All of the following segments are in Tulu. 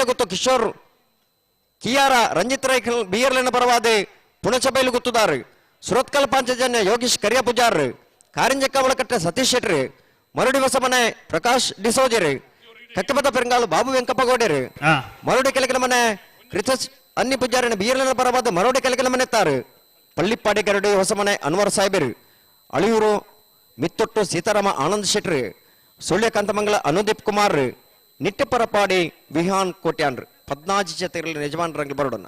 Bailagoth Kishore Kiara Ranjit Rai ಬಿಯರ್ಲೆನ ಪರವಾದ ಪುಣಚಬೈಲು ಗುತ್ತುದಾರ್ ಸುರತ್ಕಲ್ ಪಾಂಚಜನ್ಯ ಯೋಗೀಶ್ ಕರಿಯ ಪೂಜಾರ್ ಕಾರಿಂಜ ಕವಳಕಟ್ಟೆ ಸತೀಶ್ ಶೆಟ್ರು ಮರುಡಿ ಹೊಸಮನೆ ಪ್ರಕಾಶ್ ಡಿಸೋಜರ್ ಕಕ್ಕಬದ ಪೆರಂಗಾಲು ಬಾಬು ವೆಂಕಪ್ಪ ಗೌಡರು ಮರುಡಿ ಕೆಲಕನ ಮನೆ ಕ್ರಿತಸ್ ಅನ್ನಿ ಪೂಜಾರಿನ ಬಿಯರ್ಲೆನ ಪರವಾದ ಮರುಡಿ ಕೆಲಕನ ಮನೆ ತಾರು ಪಳ್ಳಿಪ್ಪಾಡಿ ಗರಡಿ ಹೊಸಮನೆ ಅನ್ವರ್ ಸಾಹೇಬರು ಅಳಿಯೂರು ಮಿತ್ತೊಟ್ಟು ಸೀತಾರಾಮ ಆನಂದ್ ಶೆಟ್ರು ಸುಳ್ಯಕಾಂತಮಂಗಲ ಅನುದೀಪ್ ಕುಮಾರ್ ನಿಟ್ಟಪರಪಾಡಿ ವಿಹಾನ್ ಕೋಟ್ಯಾನ್ರು 14 ಜೊತೆಗಳಲ್ಲಿ ಯಜಮಾನರಂಗ್ ಬರೋಣ.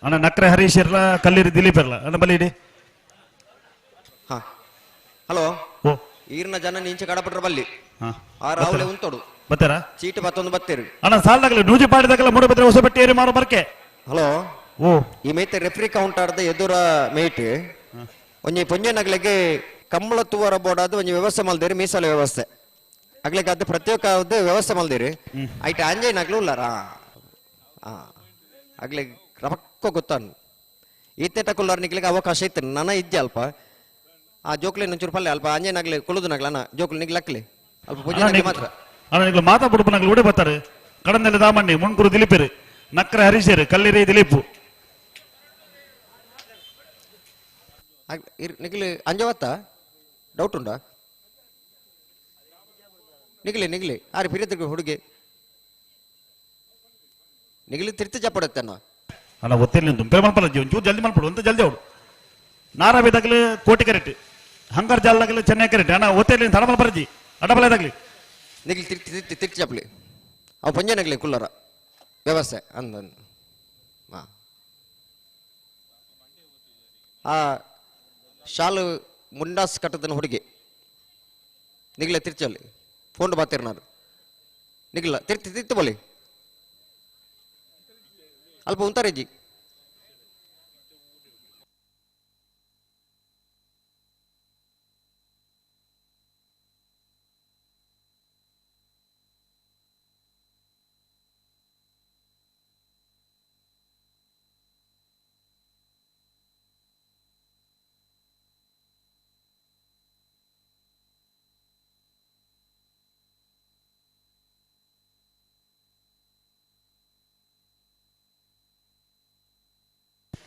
ಅಣ್ಣ ನಕ್ರೆ ಹರೀಶ್ ಇರ್ಲ ಕಲ್ಲಿರಿ ದಿಲೀಪ್ ಇರ್ಲ ಅಣ್ಣ ಬಲಿ ಇಡಿ. ಹಾ ಹಲೋ ಓ ಈರ್ನ ಜನ ನಿಂಚೆ ಕಡಪಟ್ರ ಬಲ್ಲಿ ಆ ರಾಹುಲೆ ಉಂತೋಡು ಬತ್ತಾರ ಚೀಟು ಬತ್ತೊಂದು ಬತ್ತೀರು. ಅಣ್ಣ ಸಾಲ್ದಾಗಲಿ ನೂಜಿ ಪಾಡಿದಾಗಲ ಮೂಡು ಬದ್ರೆ ಹೊಸ ಬಟ್ಟೆ ಏರಿ ಮಾರೋ ಬರ್ಕೆ. ಹಲೋ ಓ ಈ ಮೇತ ರೆಫ್ರಿ ಕೌಂಟ್ ಆಡ್ದ ಎದುರ ಮೇಟ್ ಒಂಜಿ ಪೊಂಜನಗ್ಲಿಗೆ ಕಂಬಳ ತೂವರ ಬೋರ್ಡ್ ಒಂಜಿ ವ್ಯವಸ್ಥೆ ಮಲ್ದಿರಿ ಮೀಸಲು ವ್ಯವಸ್ಥೆ ಅಗ್ಲಿಗೆ ಅದು ಪ್ರತ್ಯೇಕ ವ್ಯವಸ್ಥೆ ಮಲ್ದಿರಿ ಐಟ್ ಆಂಜೈನಾಗ್ಲು ಉಲ್ಲಾರ ಅಗ್ಲಿ ರಪಕ್ಕ ಗೊತ್ತಾನು ಈತೇಟ ಕುಲ್ಲಾರ ನಿಗ್ಲಿಗೆ ಅವಕಾಶ ಇತ್ತು ನನ ಇದ್ದೆ ಅಲ್ಪ ಆ ಜೋಕ್ಲಿ ಒಂಚೂರು ಪಲ್ಲೆ ಅಲ್ಪ ಆಂಜೈನಾಗ್ಲಿ ಕುಳುದು ನಗ್ಲ ಜೋಕ್ಲಿ ನಿಗ್ಲಕ್ಲಿ ಅಲ್ಪ ಪೊಂಜೆನಾಗ್ಲಿ ಮಾತ್ರ. ಅಣ್ಣ ನಿಗ್ಲು ಮಾತಾ ಬುಡುಪನಾಗ್ಲು ಉಡೆ ಬರ್ತಾರೆ ಕಡಂದಲ್ಲಿ ದಾಮಣ್ಣಿ ಮುಣ್ಕುರು ದಿಲೀಪರು ನಕ್ರೆ ಹರೀಶರು ಕಲ್ಲಿರಿ ದಿಲೀಪು. ನಿಗ್ಲಿ ಅಂಜವತ್ತ ಡೌಟ್ ಉಂಟಾ ನಿಗ್ಲಿ ನಿಗ್ಲಿ ಆರಿ ಪಿರಿಯತ್ತಿಗೆ ಹುಡುಗಿ ನಿಗ್ಲಿ ತಿರ್ತಿ ಚಪ್ಪಡುತ್ತೇನ. ಅಣ್ಣ ಒತ್ತಿರ್ಲಿ ದುಂಪೆ ಮಲ್ಪಲ್ಲ ಒಂಚೂರು ಜಲ್ದಿ ಮಲ್ಪಡು ಅಂತ ಜಲ್ದಿ ಅವಡು ನಾರಾಬಿದಾಗಲಿ ಕೋಟಿ ಕರೆಕ್ಟ್ ಹಂಗಾರ್ ಜಾಲದಾಗಲಿ ಚೆನ್ನೈ ಕರೆಕ್ಟ್ ಅಣ್ಣ ಒತ್ತಿರ್ಲಿ ತಡ ಮಲ್ಪರಜಿ ಅಡಬಲ ಇದಾಗಲಿ. ನಿಗ್ಲಿ ತಿರ್ತಿ ತಿರ್ತಿ ತಿರ್ತಿ ಚಪ್ಪಲಿ ಅವು ಪಂಜೆ ನಗ್ಲಿ ಕುಲ್ಲರ ವ್ಯವಸ್ಥೆ ಅಂದ ಹಾ ಆ ಶಾಲು ಮುಂಡಾಸ್ ಕಟ್ಟದನ ಹುಡುಗಿ ನಿಗ್ಲೆ ತಿರ್ಚಲ್ಲಿ ಫೋನ್ ಬಾತಿರ್ ನಾನು ನಿಗ್ಲ ತಿರ್ತಿ ತಿರ್ತಿ ಬೋಲಿ ಅಲ್ಪ ಉಂತಾರೇಜಿ.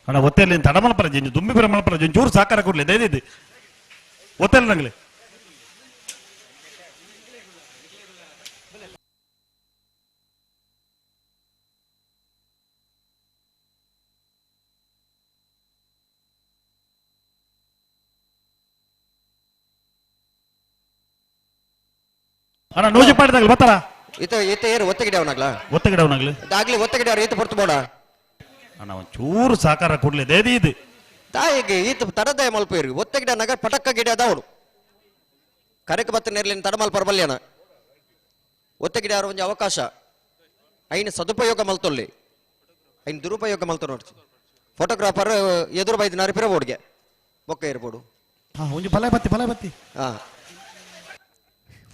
ಅಣ್ಣ ಒತ್ತೆಲ್ಲಿ ತಡ ಮಲ್ಪರಜಿ ದುಂಬಿ ಬರ ಮಲ್ಪರಜಿ ಒಂಚೂರು ಸಾಕಾರ ಕೊಡ್ಲಿ ದಯದಿದ್ದು ಒತ್ತೆಲ್ಲ ನಂಗಲಿ. ಅಣ್ಣ ನೂಜಿ ಪಾಡಿದಾಗಲಿ ಬರ್ತಾರ. ಈತ ಈತ ಏರು ಒತ್ತಗಿಡ ಅವನಾಗ್ಲ ಒತ್ತಗಿಡ ಅವನಾಗ್ಲಿ ಆಗ್ಲಿ ಒತ್ತಗಿಡ ಅವ್ರ ಈತ ಹೊರ್ತು ಬೋಡ. ಅಣ್ಣ ಒಂಚೂರು ಸಾಕಾರ ಕೊಡ್ಲಿ ದಯದಿದ್ದು. ತಾಯಿಗೆ ಈತ ತಡದಾಯ ಮಲ್ಪೇರು ಒತ್ತಗಿಡ ನಗರ ಪಟಕ್ಕ ಗಿಡ ಅದಾವಡು ಕರೆಕ್ ಬತ್ತ ನೆರ್ಲಿನ ತಡಮಲ್ ಪರಬಲ್ಯನ ಒತ್ತಗಿಡ ಅವ್ರ ಒಂಜಿ ಅವಕಾಶ ಐನ ಸದುಪಯೋಗ ಮಲ್ತೊಲ್ಲಿ ಐನ್ ದುರುಪಯೋಗ ಮಲ್ತ ನೋಡ್ಸಿ ಫೋಟೋಗ್ರಾಫರ್ ಎದುರು ಬೈದು ನಾರಿ ಬೋರ್ಡ್ಗೆ ಬೊಕ್ಕ ಇರ್ಬೋಡು. ಹಾ ಒಂಜಿ ಬಲ ಬತ್ತಿ ಬಲ ಬತ್ತಿ. ಹಾ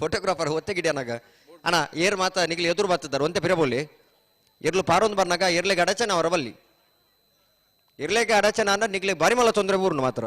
ಫೋಟೋಗ್ರಾಫರ್ ಒತ್ತೆಗಿಡ ನಾಗ ಅಣ್ಣ ಏರ್ ಮಾತ ನಿಗ್ಲಿ ಎದುರು ಬತ್ತಿದ್ದಾರೆ ಒಂತೆ ಪಿರಬೋಲಿ ಇರ್ಲು ಪಾರೊಂದು ಬರ್ನಾಗ ಇರ್ಲಿಗೆ ಅಡಚನ ಅವರ ಬಲ್ಲಿ ಇರ್ಲಿಗೆ ಅಡಚನ ಅನ್ನ ನಿಗ್ಲಿ ಬಾರಿ ಮಲ್ಲ ತೊಂದರೆ ಊರ್ನು ಮಾತ್ರ.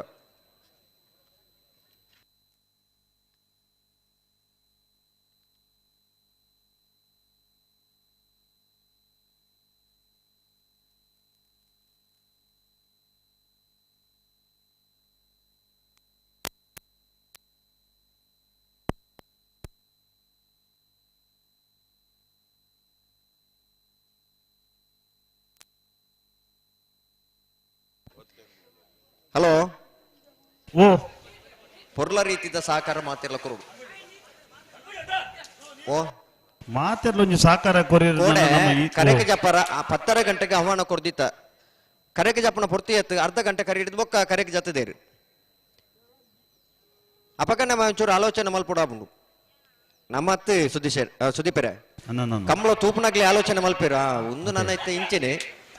ಹಲೋ ಓ ಪೊರ್ಲ ರೀತಿದ ಸಹಕಾರ ಮಾತಿರ್ಲ ಕುರುಡು ಓ ಮಾತಿರ್ಲ ಒಂಜಿ ಸಾಕಾರ ಕೊರಿ. ಕೋಡೆ ಕರೆಕ ಜಪ್ಪರ ಆ ಪತ್ತರ ಗಂಟೆಗೆ ಆಹ್ವಾನ ಕೊರ್ದಿತ್ತ ಕರೆಕ ಜಪ್ಪನ ಪೊರ್ತಿ ಎತ್ತು ಅರ್ಧ ಗಂಟೆ ಕರಿ ಹಿಡಿದು ಬೊಕ್ಕ ಕರೆಕ ಜತ್ತದೇರು ಅಪಕ ನಮ್ಮ ಒಂಚೂರು ಆಲೋಚನೆ ಮಲ್ಪುಡಾಪುಂಡು ನಮ್ಮತ್ತು ಸುದ್ದಿಶೇರ್ ಸುದೀಪೆರೆ ಕಂಬಳ ತೂಪನಾಗ್ಲಿ ಆಲೋಚನೆ ಮಲ್ಪೇರು ಆ ಒಂದು ನನ್ನ ಇತ್ತ ಇಂಚೆನೆ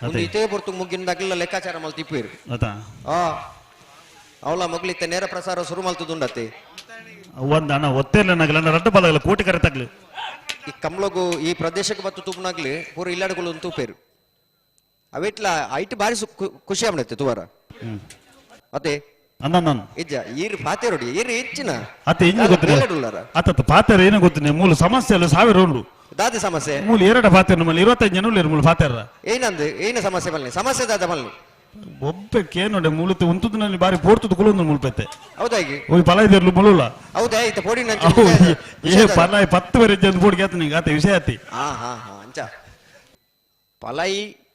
ಒಂದು ಇತೇ ಪೊರ್ತು ಮುಗ್ಗಿಂದಾಗ್ಲಿಲ್ಲ ಲೆಕ್ಕಾಚಾರ ಮಲ್ತಿಪ್ಪೇರು. ಆ ಅವಳ ಮಗಳಿತ್ತ ನೇರ ಪ್ರಸಾರ ಶುರು ಮಲ್ತದುಂಡತ್ತೆ. ಒಂದ್ ಅಣ್ಣ ಒತ್ತೇರ್ಲ ನಗಲ ರಡ್ಡು ಬಲಗಲ ಕೋಟಿ ಕರೆ ತಗ್ಲಿ. ಈ ಕಮ್ಲಗು ಈ ಪ್ರದೇಶಕ್ಕೆ ಬತ್ತು ತೂಪನಾಗ್ಲಿ ಪೂರ ಇಲ್ಲಾಡುಗಳು ಒಂದು ತೂಪೇರು ಅವಿಟ್ಲ ಐಟ್ ಬಾರಿ ಖುಷಿ ಆಮಡತ್ತೆ ತುವಾರ ಅದೇ ಇಜ್ಜ ಈರು ಪಾತೆ ರೋಡಿ ಈರು ಹೆಚ್ಚಿನ ಅತ್ತೆ ಇಂಜ ಗೊತ್ತಿಲ್ಲ ಅತ್ತ ಪಾತೆರ ಏನು ಗೊತ್ತಿಲ್ಲ ಮೂಲ ಸಮಸ್ಯೆ ಅಲ್ಲ ಸಾವಿರ ಉಂಡು. ದಾದ ಸಮಸ್ಯೆ ಮೂಲು ಎರಡ ಪಾತೆರ್ ನಮ್ಮಲ್ಲಿ 25 ಜನ ಉಲ್ಲೇರು ಮೂಲು ಪಾತೆರ್ರ. ಏನಂದು ಏನ ಸಮಸ್ಯೆ ಮಲ್ನಿ ಸಮಸ್ಯೆ ದಾದ ಮಲ್ನಿ? ಒಬ್ಬೆ ಕೇನೋಡೆ ಮೂಲತೆ ಉಂತುದಿನಲ್ಲಿ ಬಾರಿ ಪೋರ್ತುದು ಕುಲೊಂದು ಮುಲ್ಪೆತ್ತೆ. ಹೌದಾಗಿ. ಓಯ್ ಪಲ ಇದಿರ್ಲು ಮುಳುಲ. ಹೌದಾ, ಇತ್ತ ಪೋಡಿ. ಅವು ಏ ಪಲ 10 ಬೇರೆ ಜನ ಬೋರ್ಡ್ ಆತ ನಿಂಗೆ ಆತ ವಿಷಯ ಆತಿ. ಹಾ ಹಾ ಹಾ, ಅಂಚ ಪಲೈ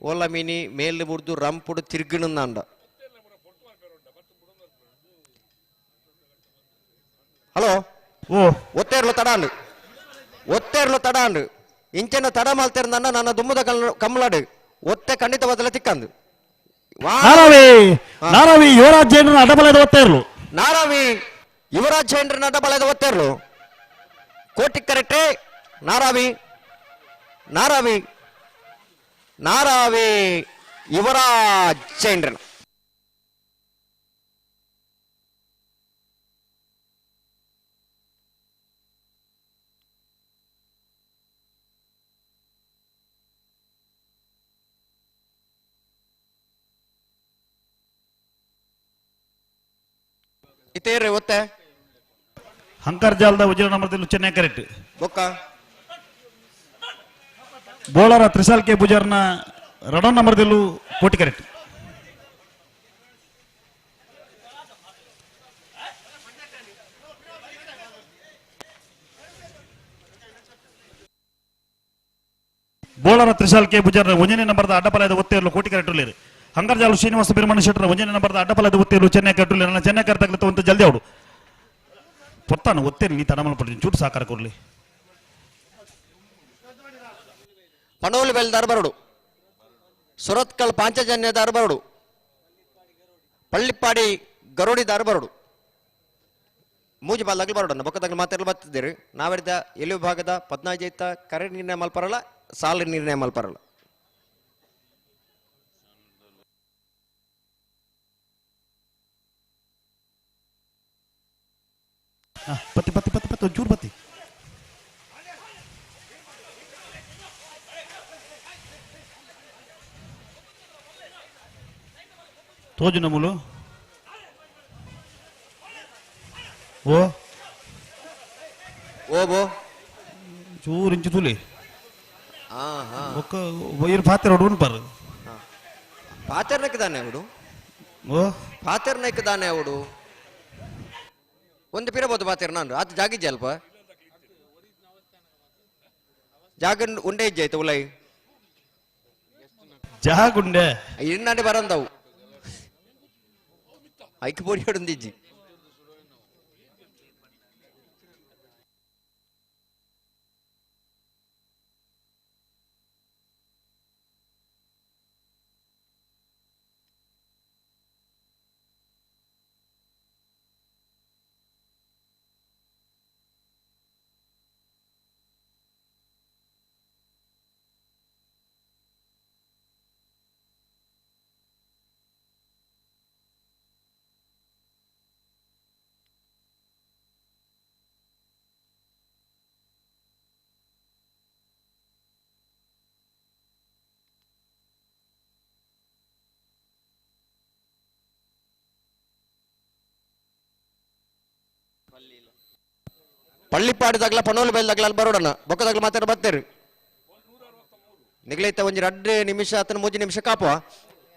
ಓಲ ಮೀನಿ ಮೇಲ್ ಬುಡ್ದು ರಂಪುಡು ತಿರ್ಗಿಣಂದಾಂಡ. ಹಲೋ. ಓ. ಒತ್ತೇರ್ಲು ತಡಾಂಡು, ಒತ್ತೇರ್ಲು ತಡಾಂಡು, ಇಂಚನ ತಡ ಮಾಲ್ತೇರ್ದನ್ನ ನನ್ನ ದುಮ್ಮದ ಕಮ್ಮಲಾಡು ಒತ್ತೆ ಖಂಡಿತ ಬದಲ ತಿಕ್ಕಂದು. ನಾರಾವಿ ನಾರಾವಿ ಯುವರಾಜ್ ಜೈನರ ಅಡಬಲದ ಒತ್ತೇರ್ಲು. ನಾರಾವಿ ಯುವರಾಜ್ ಜೈನರ ಅಡ್ಡಬಲದ ಒತ್ತೇರ್ಲು. ಕೋಟಿ ಕರೆಕ್ಟೇ. ನಾರಾವಿ ನಾರಾವಿ ನಾರಾವಿ ಯುವರಾಜ್ ಜೈನ್ರನ ಇತೇರ್ರಿ ಒತ್ತೆ. ಹಂಕರ್ ಜಾಲದ ಉಜ್ಜಲ ನಂಬರ್ದಲ್ಲಿ ಚೆನ್ನೈ ಕರೆಕ್ಟ್. ಬೊಕ್ಕ ಬೋಳರ ತ್ರಿಸಾಲ್ ಕೆ ಪೂಜಾರ್ನ ರಡೋ ನಂಬರ್ದಲ್ಲೂ ಕೋಟಿ ಕರೆಕ್ಟ್. ಬೋಳರ ತ್ರಿಶಾಲ್ ಕೆ ಪೂಜಾರ್ನ ಒಂಜನೇ ನಂಬರ್ದ ಅಡ್ಡಪಲದ ಒತ್ತೆಯಲು ಕೋಟಿ ಕರೆಕ್ಟ್ ಉಳ್ಳೇರು. ಹಂಗರ್ಜಾಲು ಶ್ರೀನಿವಾಸ ಬಿರ್ಮಣ ಶೆಟ್ಟರ ಒಂಜನೇ ನಂಬರ್ದ ಅಡ್ಡಪಲದ ಒತ್ತೆಯಲು ಚೆನ್ನೈ ಕರೆಕ್ಟ್ ಉಳ್ಳೇರು. ನನ್ನ ಚೆನ್ನೈ ಕರೆಕ್ಟ್ ತಗ್ಲತ್ತ ಒಂದು ಜಲ್ದಿ ಅವಡು ಪೊತ್ತಾನು ಒತ್ತೇನು ನೀ ತಡಮಲ್ ಪಡ್ತೀನಿ ಚೂರು ಸಾಕಾರ ಕೊಡ್ಲಿ. ಪಣೋಲಿ ಬೆಲ್ದಾರ್ ಬರಡು, ಸುರತ್ಕಲ್ ಪಾಂಚಜನ್ಯದಾರ್ ಬರಡು, ಪಳ್ಳಿಪ್ಪಾಡಿ ಗರುಡಿದಾರ್ ಬರಡು, ಮೂಜಿ ಬಾಲ್ದಾಗ್ಲು ಬರಡು. ಬೊಕ್ಕದಾಗ್ಲು ಮಾತಾಡಲು ಬರ್ತಿದ್ದೀರಿ. ನಾವೆಡ್ದ ಎಲ್ಲಿ ವಿಭಾಗದ ಪದ್ನಾಜೈತ ಕರೆ ನಿರ್ಣಯ ಮಲ್ಪರಲ್ಲ, ಸಾಲ ನಿರ್ಣಯ ಮಲ್ಪರಲ್ಲ. ಪತ್ತಿ ಪತ್ತಿ ಪತ್ತಿ ಪತ್ತಿ ಒಂಚೂರು ಪತ್ತಿ. ತೋಜು ನಮೂಲು ಓ. ಓ ಬೋ. ಚೂರು ಇಂಚು ತುಲಿ. ಹಾ ಹಾ. ಒಕ್ಕ ವೈರ್ ಪಾತ್ರೆ ಹೊಡ್ಕೊಂಡು ಪಾರು. ಪಾತೆರ್ನಕ್ಕೆ ದಾನೆ ಅವಡು. ಓ. ಪಾತೆರ್ನಕ್ಕೆ ದಾನೆ ಅವಡು. ಒಂದು ಪಿರಬೋದು ಪಾತೆರ್ ನಾನು ಆತ ಜಾಗಿಜ್ಜೆ ಅಲ್ಪ ಜಾಗ ಉಂಡೆ ಇಜ್ಜೆ ಆಯ್ತು ಉಲೈ. ಜಾಗುಂಡೆ. ಇನ್ನಾಂಡೆ ಬರಂದವು ಐಕ್ ಪೊಡಿ ಹೊಡಂದಿಜ್ಜಿ. ಪಳ್ಳಿಪ್ಪಾಡಿದಾಗ್ಲ ಪಣೋಲು ಬೈಲ್ದಾಗ್ಲ ಅಲ್ಲಿ ಬರೋಡಣ ಬೊಕ್ಕದಾಗ್ಲ ಮಾತಾಡ ಬತ್ತೇರು. ನಿಗ್ಲೈತ ಒಂಜಿ 2 ನಿಮಿಷ ಆತನ 3 ನಿಮಿಷ ಕಾಪುವ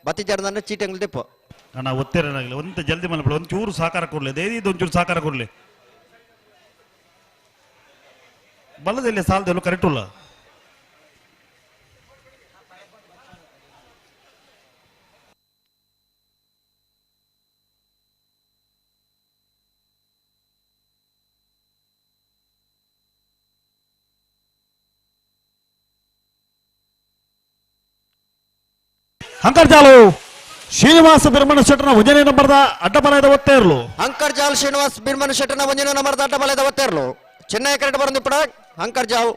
ಬತ್ತಿ ಜಾರದಂದ್ರೆ ಚೀಟಿ ಅಂಗ್ಲಿ ದೆಪ್ಪ. ಅಣ್ಣ ಒತ್ತೇರನಾಗಲಿ ಒಂತ ಜಲ್ದಿ ಮಲ್ಪಡ ಒಂಚೂರು ಸಹಕಾರ ಕೊಡ್ಲಿ ದೇದಿದ್ದು ಒಂಚೂರು ಸಹಕಾರ ಕೊಡ್ಲಿ. ಬಲ್ಲದಲ್ಲಿ ಸಾಲದಲ್ಲೂ ಕರೆಕ್ಟ್ ಉಲ್ಲ. ಹಂಕರ್ಜಾಲು ಶ್ರೀನಿವಾಸ ಬಿರ್ಮಣ ಶೆಟ್ಟನ ಒಂಜನೇ ನಂಬರ್ದ ಅಡ್ಡಬಲದ ಒತ್ತೇರ್ಲು. ಹಂಕರ್ಜಾಲ್ ಶ್ರೀನಿವಾಸ್ ಬಿರ್ಮಣ ಶೆಟ್ಟನ ಒಂಜನೇ ನಂಬರ್ದ ಅಡ್ಡಬಲದ ಒತ್ತೇರ್ಲು. ಚೆನ್ನೈ ಕರೆಕ್ಟ್ ಬರಂದು ಇಪ್ಪಡ. ಹಂಕರ್ಜಾಲ್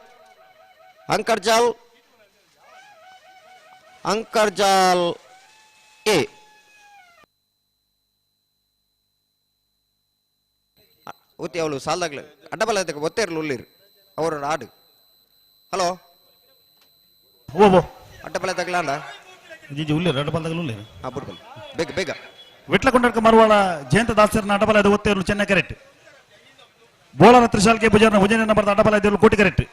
ಹಂಕರ್ಜಾಲ್ ಹಂಕರ್ಜಾಲ್ ಎ ಒತ್ತಿ ಅವಳು ಸಾಲ್ದಾಗ್ಲ ಅಡ್ಡಬಲ ಒತ್ತೇರ್ಲು ಉಳ್ಳಿರು ಅವರು ಆಡು. ಹಲೋ. ಓ ಬೋ. ಅಡ್ಡಬಲ ತಗ್ಲಾಂಡ. ಜಿಜಿ ಉಳ್ಳೇರು ಅಡ್ಡಬಲದಾಗಲೂ ಉಳ್ಳೇರು. ಹಾ ಬಿಡ್ಬಲ್ ಬೇಗ ಬೇಗ. ವಿಟ್ಲಕೊಂಡರ್ಕ ಮರುವಾಳ ಜಯಂತ ದಾಸರನ ಅಡ್ಡಬಲದ ಒತ್ತೇರ್ಲು ಚೆನ್ನೈ ಕರೆಕ್ಟ್. ಬೋಳರ ತ್ರಿಶಾಲ್ ಕೆ ಪೂಜಾರನ ಒಂಜನೇ ನಂಬರ್ದ ಅಡ್ಡಬಲ ಕೋಟಿ ಕರೆಕ್ಟ್.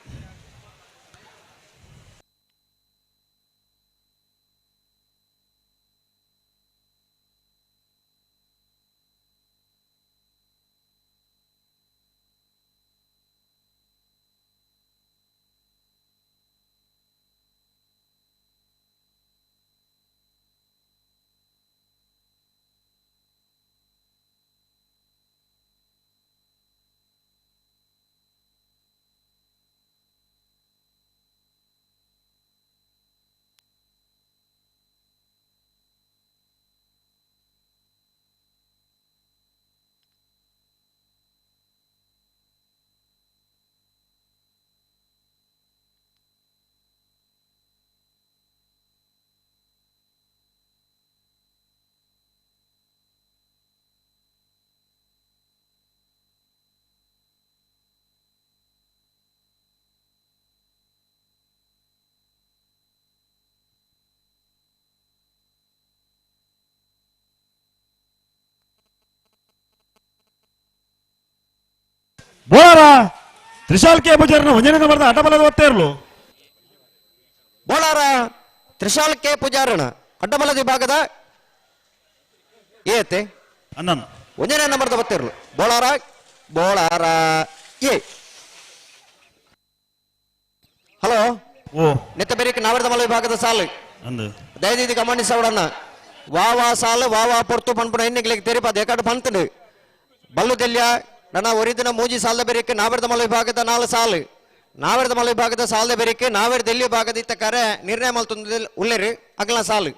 ತ್ರಿಶಾಲ್ ಕೆ ಪೂಜಾರನ ಒಂಜನೇ ನಂಬರ್ದ ಅಡ್ಡಬಲದ ಒತ್ತೇರ್ಲು. ಬೋಳಾರ ತ್ರಿಶಾಲ್ ಕೆ ಪೂಜಾರನ ಅಡ್ಡಬಲದ ವಿಭಾಗದ ಏತೆ ಅನ್ನನ್ ಒಂಜನೇ ನಂಬರ್ದ ಒತ್ತೇರ್ಲು. ಬೋಳಾರ ಬೋಳಾರ ಎ. ಹಲೋ. ಓ ನೆತ್ತ ಬೇರಿಕ್ ನಾವರ್ದ ಮಲ ವಿಭಾಗದ ಸಾಲು ಅಂದು ದಯದೀದಿ ಗಮನಿಸವಡನ್ನ ವಾ ವಾ ಸಾಲು ವಾ ವಾ ಪೊರ್ತು ಪನ್ಪುನ ಎನ್ನಿಗ್ಲಿಗ್ ತೆರಿಪಾದ ಎಕಡ್ ಪಂತಂಡು ಬಲ್ಲು ದೆಲ್ಯ ನನ್ನ ಒರಿದಿನ ಮೂಜಿ ಸಾಲದ ಬೆರಿಕ್ ನಾವರ್ದ ಮಲ ವಿಭಾಗದ ನಾಲ್ ಸಾಲು ನಾವರ್ದ ಮಲ ವಿಭಾಗದ ಸಾಲದ ಬೆರಿಕ್ ನಾವೆರ್ ದೆಲ್ಲಿ ಭಾಗದ ಇತ್ತ ಕರೆ ನಿರ್ಣಯ ಮಲ್ತೊಂದು ಉಲ್ಲೆರು ಅಗಲ ಸಾಲು.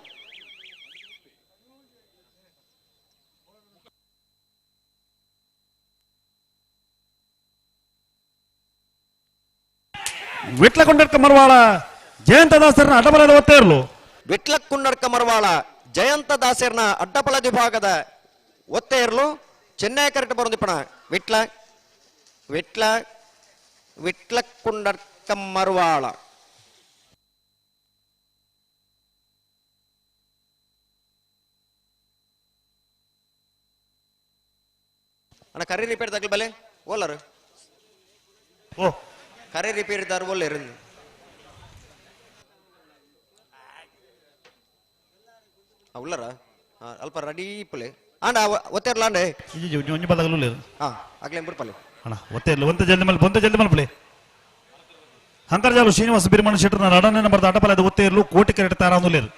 ವಿಟ್ಲಕೊಂಡರ್ಕ ಮರವಾಳ ಜಯಂತ ದಾಸರನ್ನ ಅಡ್ಡಬಲದ ಒತ್ತೇರ್ಲು. ವಿಟ್ಲಕ್ಕುನ್ನಡ್ಕ ಮರವಾಳ ಜಯಂತ ದಾಸರ್ನ ಅಡ್ಡಬಲ ವಿಭಾಗದ ಒತ್ತೇರ್ಲು ಚೆನ್ನೈ ಕರೆಕ್ಟ್ ಬರೋದಿಪ್ಪಣ. ವಿಟ್ಲ ವಿಟ್ಲ ವಿಟ್ಲಕ್ಕುಂಡರ್ಕ ಮರವಾಳ. ಅಣ್ಣ ಕರಿ ರಿಪೇರ್ ತಗ್ಲು ಬಲೆ ಓಲರು. ಓ ಕರೆ ರಿಪೇರ್ ದಾರು ಓಲೇರು. ಉಲ್ಲರ ಅಲ್ಪ ರೆಡಿ ಪುಲೆ ಆಂಡ ಒತ್ತೇರ್ಲ ಅಂಡೆ. ಇಜ್ಜಿ ಒಂಜಿ ಬದಗಲು ಉಲ್ಲೇರು. ಹಾ ಆಗ್ಲೇ ಬುಡ್ಪಲೆ. ಅಣ್ಣ ಒತ್ತೇರ್ಲು ಒಂತ ಜಲ್ದಿ ಮಲ್ಪ ಒಂತ ಜಲ್ದಿ ಮಲ್ಪಲೆ. ಹಂಕರ್ಜಾಲು ಶ್ರೀನಿವಾಸ ಬಿರ್ಮಣ ಶೆಟ್ಟರ್ನ ರಡನೇ ನಂಬರ್ದ ಅಡ್ಡಬಲದ ಒತ್ತೇರ್ಲು ಕೋಟಿ ಕರೆಟ್ ತಾರಾಂದುಲೇರು.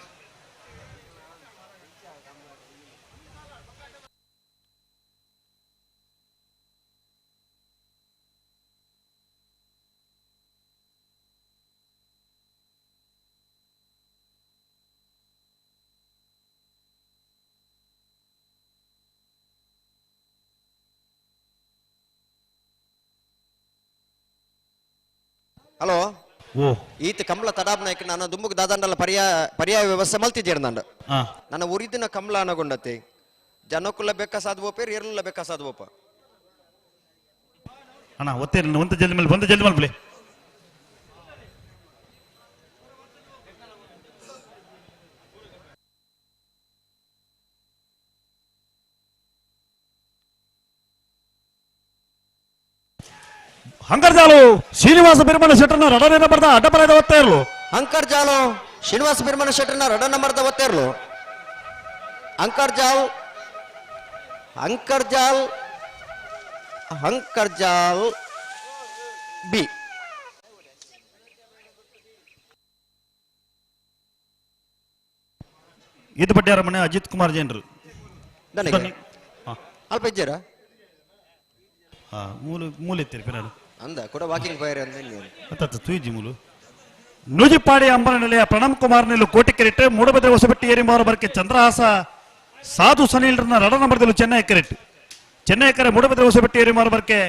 ಹಲೋ. ಓ ಈತ ಕಮಲ ತಡಾಬ್ ನಾಯ್ಕ ನಾನು ದುಂಬುಗ್ ದಾದಂಡಲ ಪರ್ಯಾಯ ಪರ್ಯಾಯ ವ್ಯವಸ್ಥೆ ಮಲ್ತಿದ್ದೀರ ನಾನು. ಹಾ ನನ್ನ ಉರಿದಿನ ಕಮಲ ಅನಗೊಂಡತೆ ಜನಕ್ಕುಲ್ಲ ಬೆಕ್ಕ ಸಾಧುವೋಪೇರ್ ಏರ್ಲುಲ್ಲ ಬೆಕ್ಕ ಸಾಧುವೋಪ. ಅಣ್ಣ ಒತ್ತೇರ್ಲು ಒಂತ ಜಲ್ದಿ ಮಲ್ಪ ಒಂತ ಜಲ್ದಿ ಮಲ್ಪಲೆ. ಹಂಕರ್ಜಾಲು ಶ್ರೀನಿವಾಸ ಬಿರ್ಮಣ ಶೆಟ್ಟರ್ನ ರಡನೇ ನಂಬರ್ದ ಅಡ್ಡಬಲದ ಒತ್ತೇರ್ಲು. ಅಂಕರ್ಜಾಲು ಶ್ರೀನಿವಾಸ ಬಿರ್ಮಣ ಶೆಟ್ಟರ್ನ ರಡ ನಂಬರ್ದ ಒತ್ತೇರ್ಲು. ಅಂಕರ್ಜಾಲ್ ಅಂಕರ್ಜಾಲ್ ಅಂಕರ್ಜಾಲ್ ಬಿ. ಇದು ಬಡ್ಡಿಯಾರ ಮನೆ ಅಜಿತ್ ಕುಮಾರ್ ಜೈನ್ರು. ನನಗೆ ಅಲ್ಪ ಇಜ್ಜಾರ ಮೂಲು ಮೂಲೆ ಎತ್ತೀರಿ ಪಿರಾಡು. ಅಂದ ಕೂಡ ವಾಕಿಂಗ್ ಫೈರ್ ಅಂದ ಇಲ್ಲಿ. ಅತ್ತ ತೂಜಿ ಮೂಲು ನೂಜಿಪಾಡಿ ಅಂಬನ ನಿಲಯ ಪ್ರಣಮ್ ಕುಮಾರ್ ನಿಲ್ಲು ಕೋಟಿ ಕೆರೆಟ್ ಮೂಡಬೆದ್ರೆ ಹೊಸಬೆಟ್ಟಿ ಏರಿಮಾರು ಬರ್ಕೆ ಚಂದ್ರಹಾಸ ಸಾಧು ಸನೀಲ್ರನ್ನ ರಡ ನಂಬರ್ದಲ್ಲೂ ಚೆನ್ನೈ ಕೆರೆಟ್ ಚೆನ್ನೈ ಕರೆ ಮೂಡಬೆದ್ರೆ ಹೊಸಬೆಟ್ಟಿ ಏರಿಮಾರು ಬರ್ಕೆ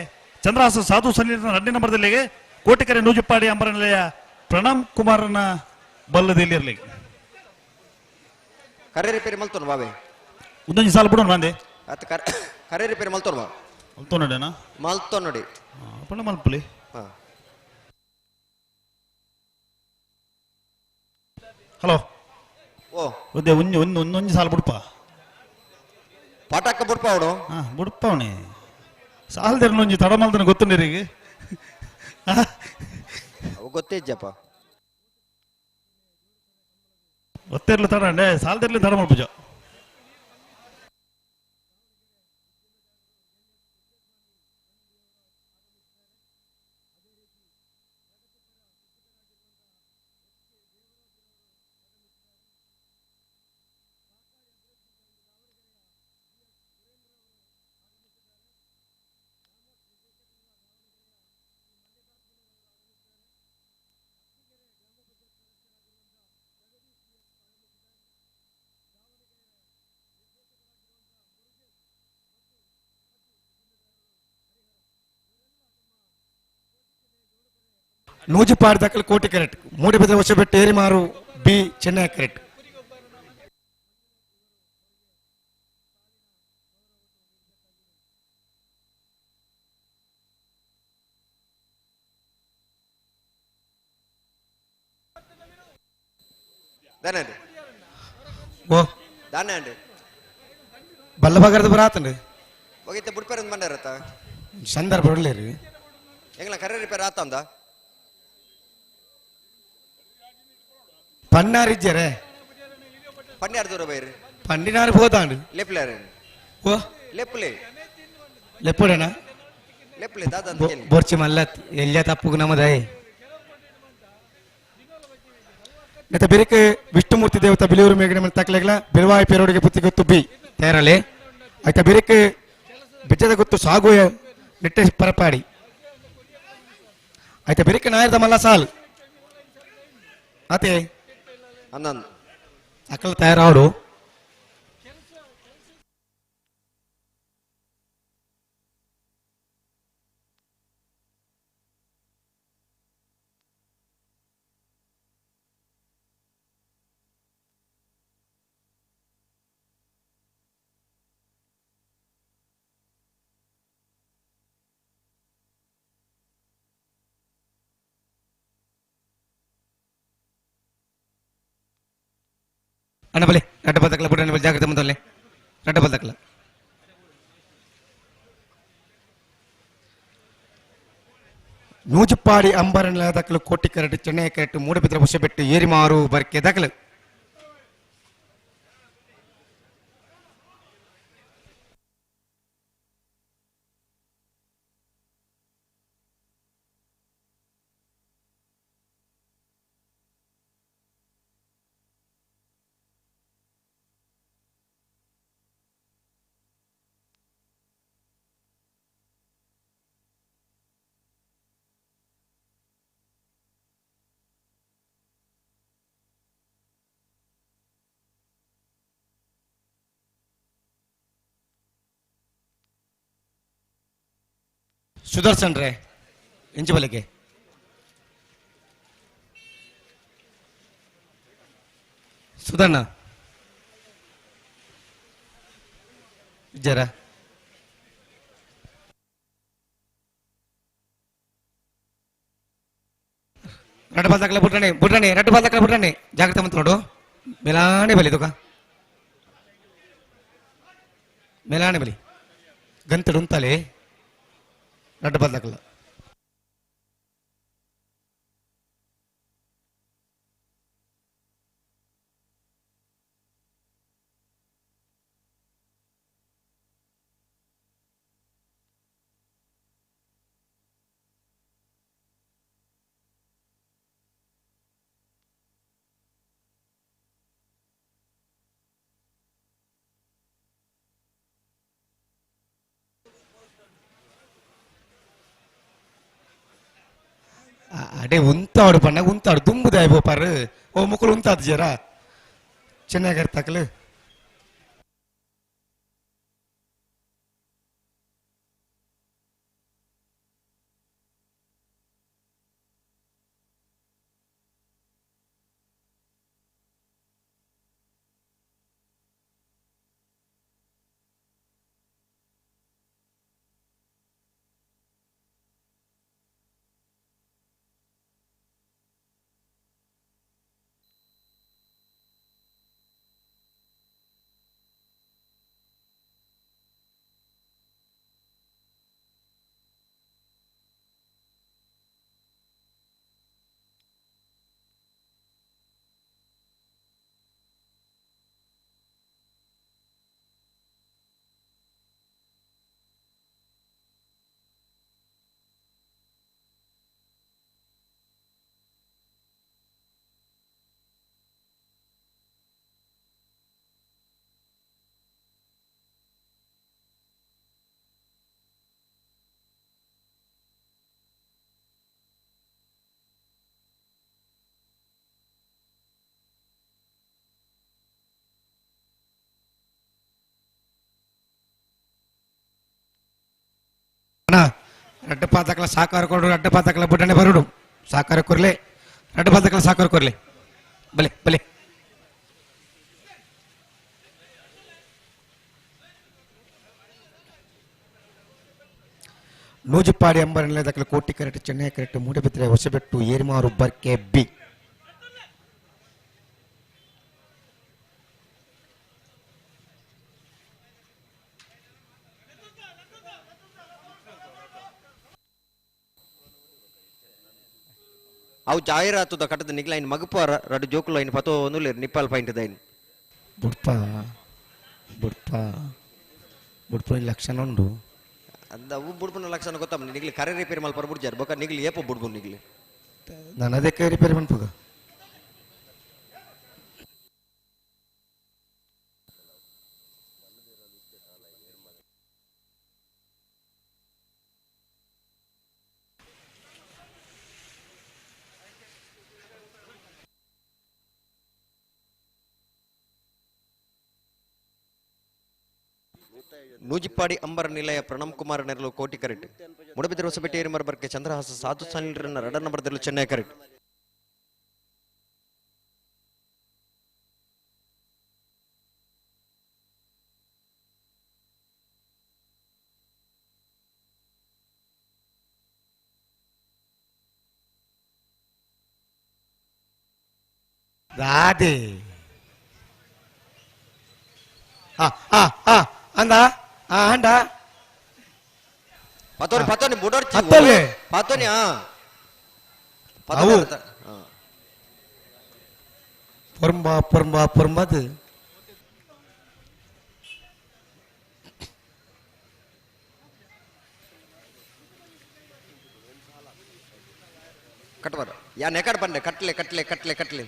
ಚಂದ್ರಹಾಸ ಸಾಧು ಸನೀಲ್ರನ್ನ ರಡ್ಡಿ ನಂಬರ್ದಲ್ಲಿಗೆ ಕೋಟಿಕೆರೆ ನೂಜಿಪಾಡಿ ಅಂಬರ ನಿಲಯ ಪ್ರಣಮ್ ಕುಮಾರ್ನ ಬಲ್ಲದಲ್ಲಿ ಇರಲಿ. ಕರೆ ರಿಪೇರಿ ಮಲ್ತೋನು ಬಾವೆ. ಒಂದೊಂದು ಸಾಲ ಬಿಡೋಣ ಬಂದೆ. ಅತ್ತ ಕರೆ ಕರೆ ರಿಪೇರಿ ಮಲ್ತೋನು ಬಾ. ನೋಡೋಣ. ಮಲ್ತೋ ನೋಡಿ. ಪಣ ಮಲ್ಪಲಿ. ಹಾ ಹಲೋ. ಓ ಒಂದೇ ಒಂಜಿ ಒಂದು ಒಂದೊಂದು ಸಾಲ ಬಿಡಪ್ಪ. ಪಾಠಕ್ಕ ಬುಡ್ಪ ಅವನು. ಹಾ ಬುಡ್ಪವಣಿ ಸಾಲದಿರಲು ಒಂಜಿ ತಡ ಮಲ್ದನ ಗೊತ್ತುಂಡಿರಿಗೆ. ಅವು ಗೊತ್ತೇ ಇಜ್ಜಪ್ಪ. ಒತ್ತೆರ್ಲು ತಡ ಅಂಡೆ ಸಾಲದಿರ್ಲಿ ತಡ ಮಲ್ಪುಜ. ನೂಜಿಪಾಡಿ ದಕ್ಕಲು Koti correct Moodbidri Hosabettu Erimaru B Chennai correct. ದಾನೆ ಅಂడి. ಓ ದಾನೆ ಅಂడి. ಬಲ್ಲಬಗರದ ಬರಾತಂಡು. ಹೋಗಿತ್ತೆ ಬುಡ್ಪೇರಂದ್ ಬಂಡಾರತ್ತ. ಸಂದರ್ಭ ಇರಲಿ. ಎಂಗ್ಲ ಕರೆ ರಿಪೇರ್ ಆತಂದ ಪನ್ನಾರಿಜ್ಜರೆ ಪನ್ಯಾರ್ ದೂರ ಬೈರ್ ಪಂಡಿನಾರು ಹೋದಾಂಡು ಲೆಪ್ಲೆ ಓ ಲೆಪ್ಲೆ ಲೆಪ್ಪುಡಣ ಲೆಪ್ಲೆ ದಾದ ಅಂತ ಕೇಳಿ ಬೊರ್ಚಿ ಮಲ್ಲತ್ ಎಲ್ಲ ತಪ್ಪುಗು ನಮದಾಯ್ ನೆತ್ತ ಬಿರಿಕ್ ವಿಷ್ಣುಮೂರ್ತಿ ದೇವತ ಬಿಲಿಯೂರು ಮೇಗಡೆ ಮೇಲೆ ತಕ್ಲೆಗ್ಲ ಬಿರುವಾಯಿ ಪೇರೋಡಿಗೆ ಬುತ್ತಿ ಗೊತ್ತು ಬಿ ತೇರಲೆ ಆಯ್ತಾ ಬಿರಿಕ್ ಬಿಜ್ಜದ ಗೊತ್ತು ಸಾಗು ನಿಟ್ಟೆ ಪರಪಾಡಿ ಆಯ್ತಾ ಬಿರಿಕ್ ನಾಯರ್ದ ಮಲ್ಲ ಸಾಲ್ ಆತೆ ಅನ್ನೊಂದು ಅಕಲ ತಯಾರಾಡು ಅಣ್ಣ ಬಲೆ ರಡ್ಡ ಬದಕಲ ಬುಡ ಬಲೆ ಜಾಗ್ರತೆ ಮುಂದಲ್ಲೇ ರಡ್ಡ ಬದಕಲ ನೂಜುಪ್ಪಾಡಿ ಅಂಬರನ ದಕ್ಕಲು ಕೋಟಿ ಕರಟು ಚೆನ್ನೈ ಕರಟು ಮೂಡಬಿದ್ರ ಹೊಸಬೆಟ್ಟು ಏರಿಮಾರು ಬರ್ಕೆ ದಕಲು ಸುದರ್ಶನ್ ರೇ ಇಂಚು ಬಲಿಗೆ ಸುಧಣ್ಣ ಜರ ರಡ್ಡ ಬಾಲ್ ಬುಡ್ರಣೆ ಬುಡ್ರಣೆ ರಡ್ಡ ಬಾಲ್ ಬುಡ್ರಣೆ ಜಾಗ್ರತೆ ಮಂತ್ ನೋಡು ಮೇಲಾಣೆ ಬಲಿ ತುಕ ಮೇಲಾಣೆ ಬಲಿ ಗಂತಡು ಉಂತಾಲೆ ರಡ್ಡ ಬಾಲ್ ದಾಖಲ ಅಡೆ ಉಂತಾಡು ಪಣ್ಣ ಉಂತಾಡು ದುಂಬುದಾಯ್ ಬೋಪಾರು ಓ ಮುಕ್ಕಳು ಉಂತಾದು ಜರ ಚೆನ್ನಾಗಿ ತಕಲು ಅಣ್ಣ ರಡ್ಡ ಪಾತಕಲ ಸಾಕಾರ ಕೊಡು ರಡ್ಡ ಪಾತಕಲ ಬುಡ್ಡಣೆ ಬರುಡು ಸಾಕಾರ ಕೊರ್ಲೆ ರಡ್ಡ ಪಾತಕಲ ಸಾಕಾರ ಕೊರ್ಲೆ ಬಲೆ ಬಲೆ ನೂಜುಪ್ಪಾಡಿ ಅಂಬರ ನಿಲಯದಕ್ಕಲ ಕೋಟಿ ಕರೆಟ್ ಚೆನ್ನೈ ಕರೆಟ್ ಮೂಡಬಿದ್ರೆ ಹೊಸಬೆಟ್ಟು ಏರ್ಮಾರು ಬರ್ಕೆ ಬಿ ಅವು ಜಾಹೀರಾತುದ ಕಟ್ಟದ ನಿಗ್ಲ ಐನ್ ಮಗಪಾರ ರಡ್ಡು ಜೋಕುಲು ಐನ್ ಪತೋ ಒಂದುಲ್ಲೆರ್ ನಿಪ್ಪಾಲ್ ಪಾಯಿಂಟ್ ದೈನ್. ಬುಡ್ಪ ಬುಡ್ಪ ಬುಡ್ಪ ಲಕ್ಷಣ ಉಂಡು. ಅಂದ ಅವು ಬುಡ್ಪುನ ಲಕ್ಷಣ ಗೊತ್ತಮ್ಮ, ನಿಗ್ಲಿ ಕರೆ ರಿಪೇರಿ ಮಲ್ಪರ ಬುಡ್ಜಾರ್ ಬೊಕ ನಿಗ್ಲಿ ಏಪ ಬುಡ್ಬು ನಿಗ್ಲಿ. ನಾನು ಅದಕ್ಕೆ ರಿಪೇರಿ ಮನ್ಪುಗ. ನೂಜಿಪ್ಪಾಡಿ ಅಂಬರ ನಿಲಯ ಪ್ರಣಮ್ ಕುಮಾರ್ ನೆರಳು ಕೋಟಿ ಕರೆಕ್ಟ್. ಮುಡಬಿದ್ರ ಹೊಸಪೇಟೆ ಏರಿಮರ ಬರ್ಕೆ ಚಂದ್ರಹಾಸ ಸಾಧು ಸಾನಿಲ್ರನ್ನ ರಡ ನಂಬರ್ ದೆರಳು ಚೆನ್ನೈ ಕರೆಕ್ಟ್. ದಾದೆ ಆ ಆ ಆ ಅಂದ ಆ ಅಂಡ ಪತೋನಿ ಪತೋನಿ ಬುಡೋರ್ಚಿ ಅತ್ತಲ್ಲೇ? ಪತೋನಿ ಆ ಅವು. ಪತೋನಿ ಆ. ಪೊರಂಬ ಪೊರಂಬ ಪೊರಂಬದು. ಕಟ್ಟಬಾರ ಯಾ ನೆಕಡ್ ಬಂಡೆ ಕಟ್ಲೆ ಕಟ್ಲೆ ಕಟ್ಲೆ ಕಟ್ಲೆ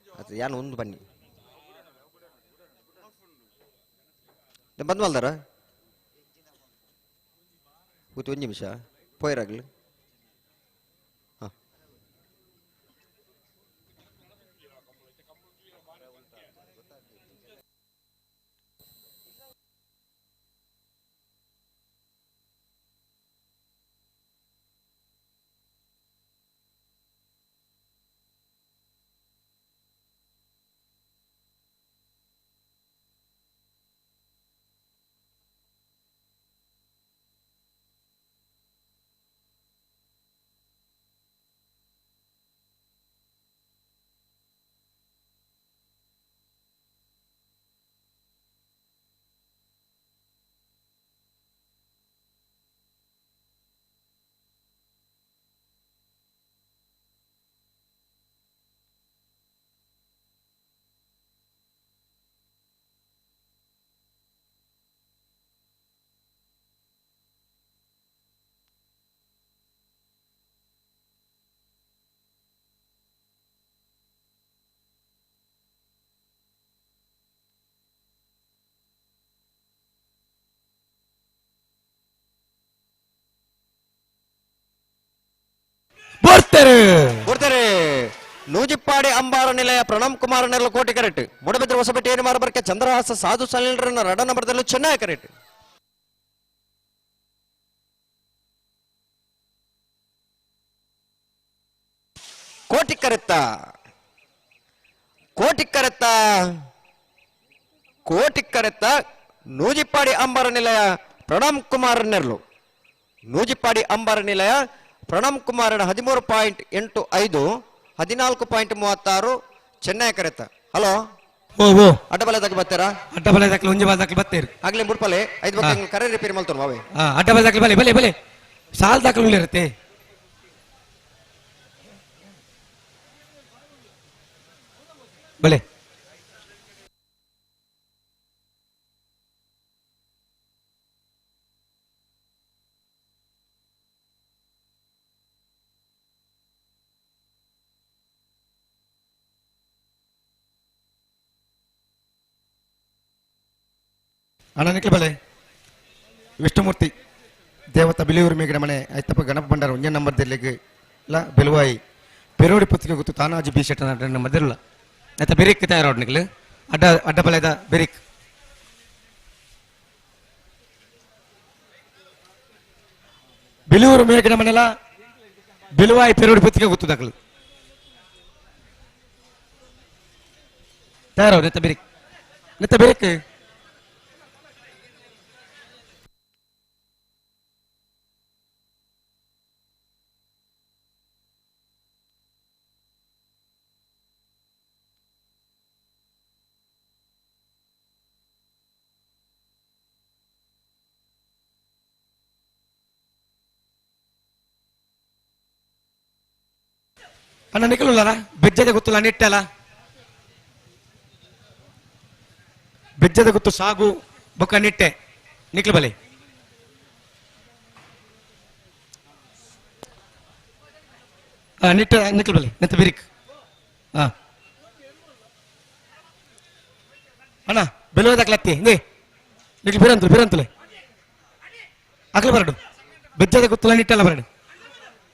ಅದು ಯಾನ್ ಒಂದು ಬನ್ನಿ ಬಂದ್ ಮಲ್ದಾರ ಕೂತು ಒಂದು ನಿಮಿಷ ಪೋಯರಾಗ್ಲಿ. ಹಾ ಬರ್ತಾರೆ ಬರ್ತಾರೆ. ನೂಜಿಪ್ಪಾಡಿ ಅಂಬಾರ ನಿಲಯ ಪ್ರಣಮ್ ಕುಮಾರ್ ನೆರಳು ಕೋಟಿ ಕರೆಕ್ಟ್. ಮುಡಬಿದ್ರ ಹೊಸಪೇಟೆ ಏನುಮಾರ ಬರ್ಕೆ ಚಂದ್ರಹಾಸ ಸಾಧು ಸಲೀಲ್ರನ್ನ ರಡ ನಂಬರ್ದಲ್ಲೂ ಚೆನ್ನೈ ಕರೆಕ್ಟ್. ಕೋಟಿ ಕರೆತ್ತ ಕೋಟಿ ಕರೆತ್ತ ಕೋಟಿ ಕರೆತ್ತ ನೂಜಿಪ್ಪಾಡಿ ಅಂಬಾರ ನಿಲಯ ಪ್ರಣಮ್ ಕುಮಾರ್ ನೆರಳು. ನೂಜಿಪ್ಪಾಡಿ ಅಂಬಾರ ನಿಲಯ ಪ್ರಣಮ್ ಕುಮಾರನ 13.85, 14.36 ಚೆನ್ನೈ ಕರೆತ. ಹಲೋ ಓ ಓ ಅಡ್ಡಬಲ ದಾಕ ಬರ್ತಾರಾ? ಅಡ್ಡ ಬಲ ದಾಖಲೆ ಒಂಜಿ ಬಾಲ್ ದಾಖಲೆ ಬತ್ತೇರಿ. ಆಗ್ಲೇ ಮುಡ್ಪಲೆ ಐದು ಬಗ್ಗೆ ಕರೆ ರಿಪೇರಿ ಮಲ್ತೋನು ಮಾವೇ. ಆ ಅಡ್ಡ ಬಲ ದಾಖಲೆ ಬಲೆ ಬಲೆ ಬಲೆ ಸಾಲ್ ದಾಖಲೆ ಇರುತ್ತೆ. ಬಲೆ ಅಣ್ಣ ಬಲೆ ವಿಷ್ಣುಮೂರ್ತಿ ದೇವತ ಬಿಲಿಯೂರು ಮೇಗಿನ ಮನೆ ಐತಪ್ಪ ಗಣಪ ಭಂಡಾರ ಒಂಜೇ ನಂಬರ್ ದೆಲ್ಲಿಗೆ ಇಲ್ಲ ಬೆಲುವಾಯಿ ಪೆರೋಡಿ ಪುತ್ತಿಗೆ ಗೊತ್ತು ತಾನಾಜಿ ಬಿ ಶೆಟ್ಟ ನಂಬರ್ ದಿರಲ್ಲ ಆಯ್ತಾ ಬೆರಿಕ್ ತಯಾರೋಡ್ ನಿಕ್ಲು ಅಡ್ಡ ಅಡ್ಡ ಬಲೆದ ಬೆರಿಕ್ ಬಿಲಿಯೂರು ಮೇಗಿನ ಮನೆಲ ಬಿಲುವಾಯಿ ಪೆರೋಡಿ ಪುತ್ತಿಗೆ ಗೊತ್ತು ದಾಖಲು ತಯಾರೋಡ್ ನೆತ್ತ ಬೆರಿಕ್ ನೆತ್ತ ಬೆರಿಕ್. ಅಣ್ಣ ನಿಕಲುಲ್ಲರ ಬೆಜ್ಜದ ಗೊತ್ತಿಲ್ಲ ನಿಟ್ಟಲ್ಲ ಬೆಜ್ಜದ ಗೊತ್ತು ಸಾಗು ಬೊಕ್ಕ ನಿಟ್ಟೆ ನಿಕ್ಲು ಬಲೆ ನಿಟ್ಟೆ ನಿಕ್ಲು ಬಲೆ ನೆತ್ತ ಬಿರಿಕ್. ಹಾ ಅಣ್ಣ ಬೆಲುವದಾಕ್ಲತ್ತಿ ಇಂದೇ ನಿಕ್ಲು ಬಿರಂತಲು ಬಿರಂತಲೆ ಅಕ್ಲು ಬರಡು ಬೆಜ್ಜದ ಗೊತ್ತಿಲ್ಲ ನಿಟ್ಟಲ್ಲ ಬರಡು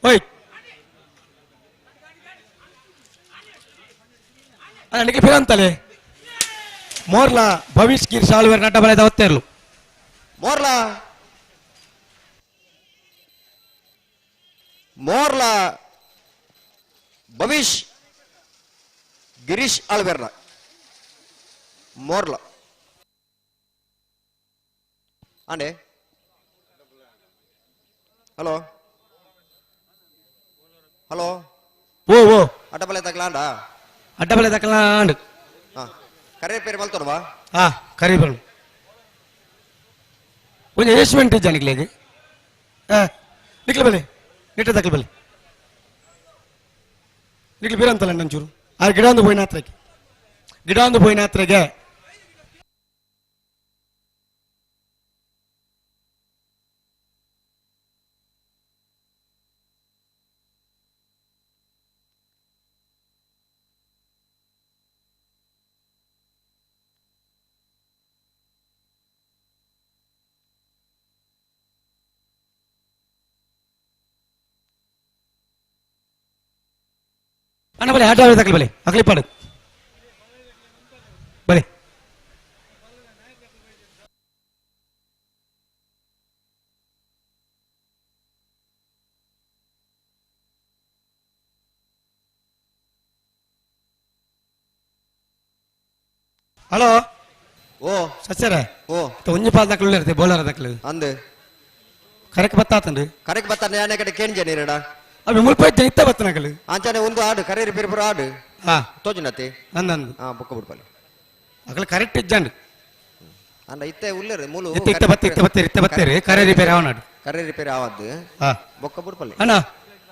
ಓಯ್ ಅಣ್ಣ ನಿಕ್ಲು ಬಿರಂತಲೆ ಮೋರ್ಲಾ ಭವಿಷ್ ಗಿರ್ ಸಾಳುವೆರ್ ನಡ್ಡ ಬಲದ ಒತ್ತೆರ್ಲು ಮೋರ್ಲಾ ಮೋರ್ಲಾ ಭವಿಷ್ ಗಿರೀಶ್ ಆಳ್ವೆರ್ನ ಮೋರ್ಲಾ ಅಂಡೆ. Hello hello. ಓ ಓ ಅಡ್ಡಬಲೆ ತಗ್ಲಾಂಡ ಅಡ್ಡ ಬಲೆ ತಕಲಾಂಡ್. ಹಾ ಕರೆ ಪೇರು ಮಲ್ತೊಡ್ವಾ. ಹಾ ಕರಿ ಬರು ಒಂಜಿ ಏಸ್ಮೆಂಟ್ ಇಜ್ಜ ನಿಕ್ಲೆಗ್. ಹಾ ನಿಕ್ಲ ಬಲೆ ನಿಟ್ಟ ತಕ್ಲ ಬಲೆ ನಿಕ್ಲು ಬೀರಂತಲ್ಲ ನಂಚೂರು ಆ ಗಿಡ ಒಂದು ಪೋಯಿನ ಹತ್ರಕ್ಕೆ ಗಿಡ ಒಂದು ಪೋಯಿನ ಹತ್ರಗೆ. ಅಣ್ಣ ಬಲೆ ಆಟ ತಕ್ಲಿ ಬಲೆ ಅಕ್ಲಿ ಪಾಡು ಬಲೆ. ಹಲೋ. ಓ ಸಚ್ಚರ. ಓ ಒಂಜಿ ಪಾಲ್ ದಕ್ಲು ಇರುತ್ತೆ ಬೋಲರ್ ದಕ್ಲು. ಅಂದು ಕರೆಕ್ ಬತ್ತಾತಂಡು. ಕರೆಕ್ ಬತ್ತಾನೆ ಯಾನೆ ಕಡೆ ಕೇಂಜ ನೀರಡ. ಅవి ಮುಲ್ಪ ಇತ್ತ ಬತ್ತನಕಲು. ಅಂಚಾನೆ ಒಂದು ಆಡು ಕರೆ ರಿಪೇರಿ ಪೂರ ಆಡು. ಹಾ ತೋಜುನತಿ. ಅಂದಂದು. ಹಾ ಬೊಕ್ಕ ಬಿಡ್ಪಲ್ಲಿ. ಅಕಲ ಕರೆಕ್ಟ್ ಇಜ್ಜಂಡು. ಅಂಡ ಇತ್ತೆ ಉಲ್ಲೇರು ಮೂಲು. ಇತ್ತ ಇತ್ತ ಬತ್ತ ಇತ್ತ ಬತ್ತೇರಿ ಇತ್ತ ಬತ್ತೇರಿ ಕರೆ ರಿಪೇರಿ ಅವನಾಡು. ಕರೆ ರಿಪೇರಿ ಆವದ್ದು. ಹಾ ಬೊಕ್ಕ ಬಿಡ್ಪಲ್ಲಿ. ಅಣ್ಣ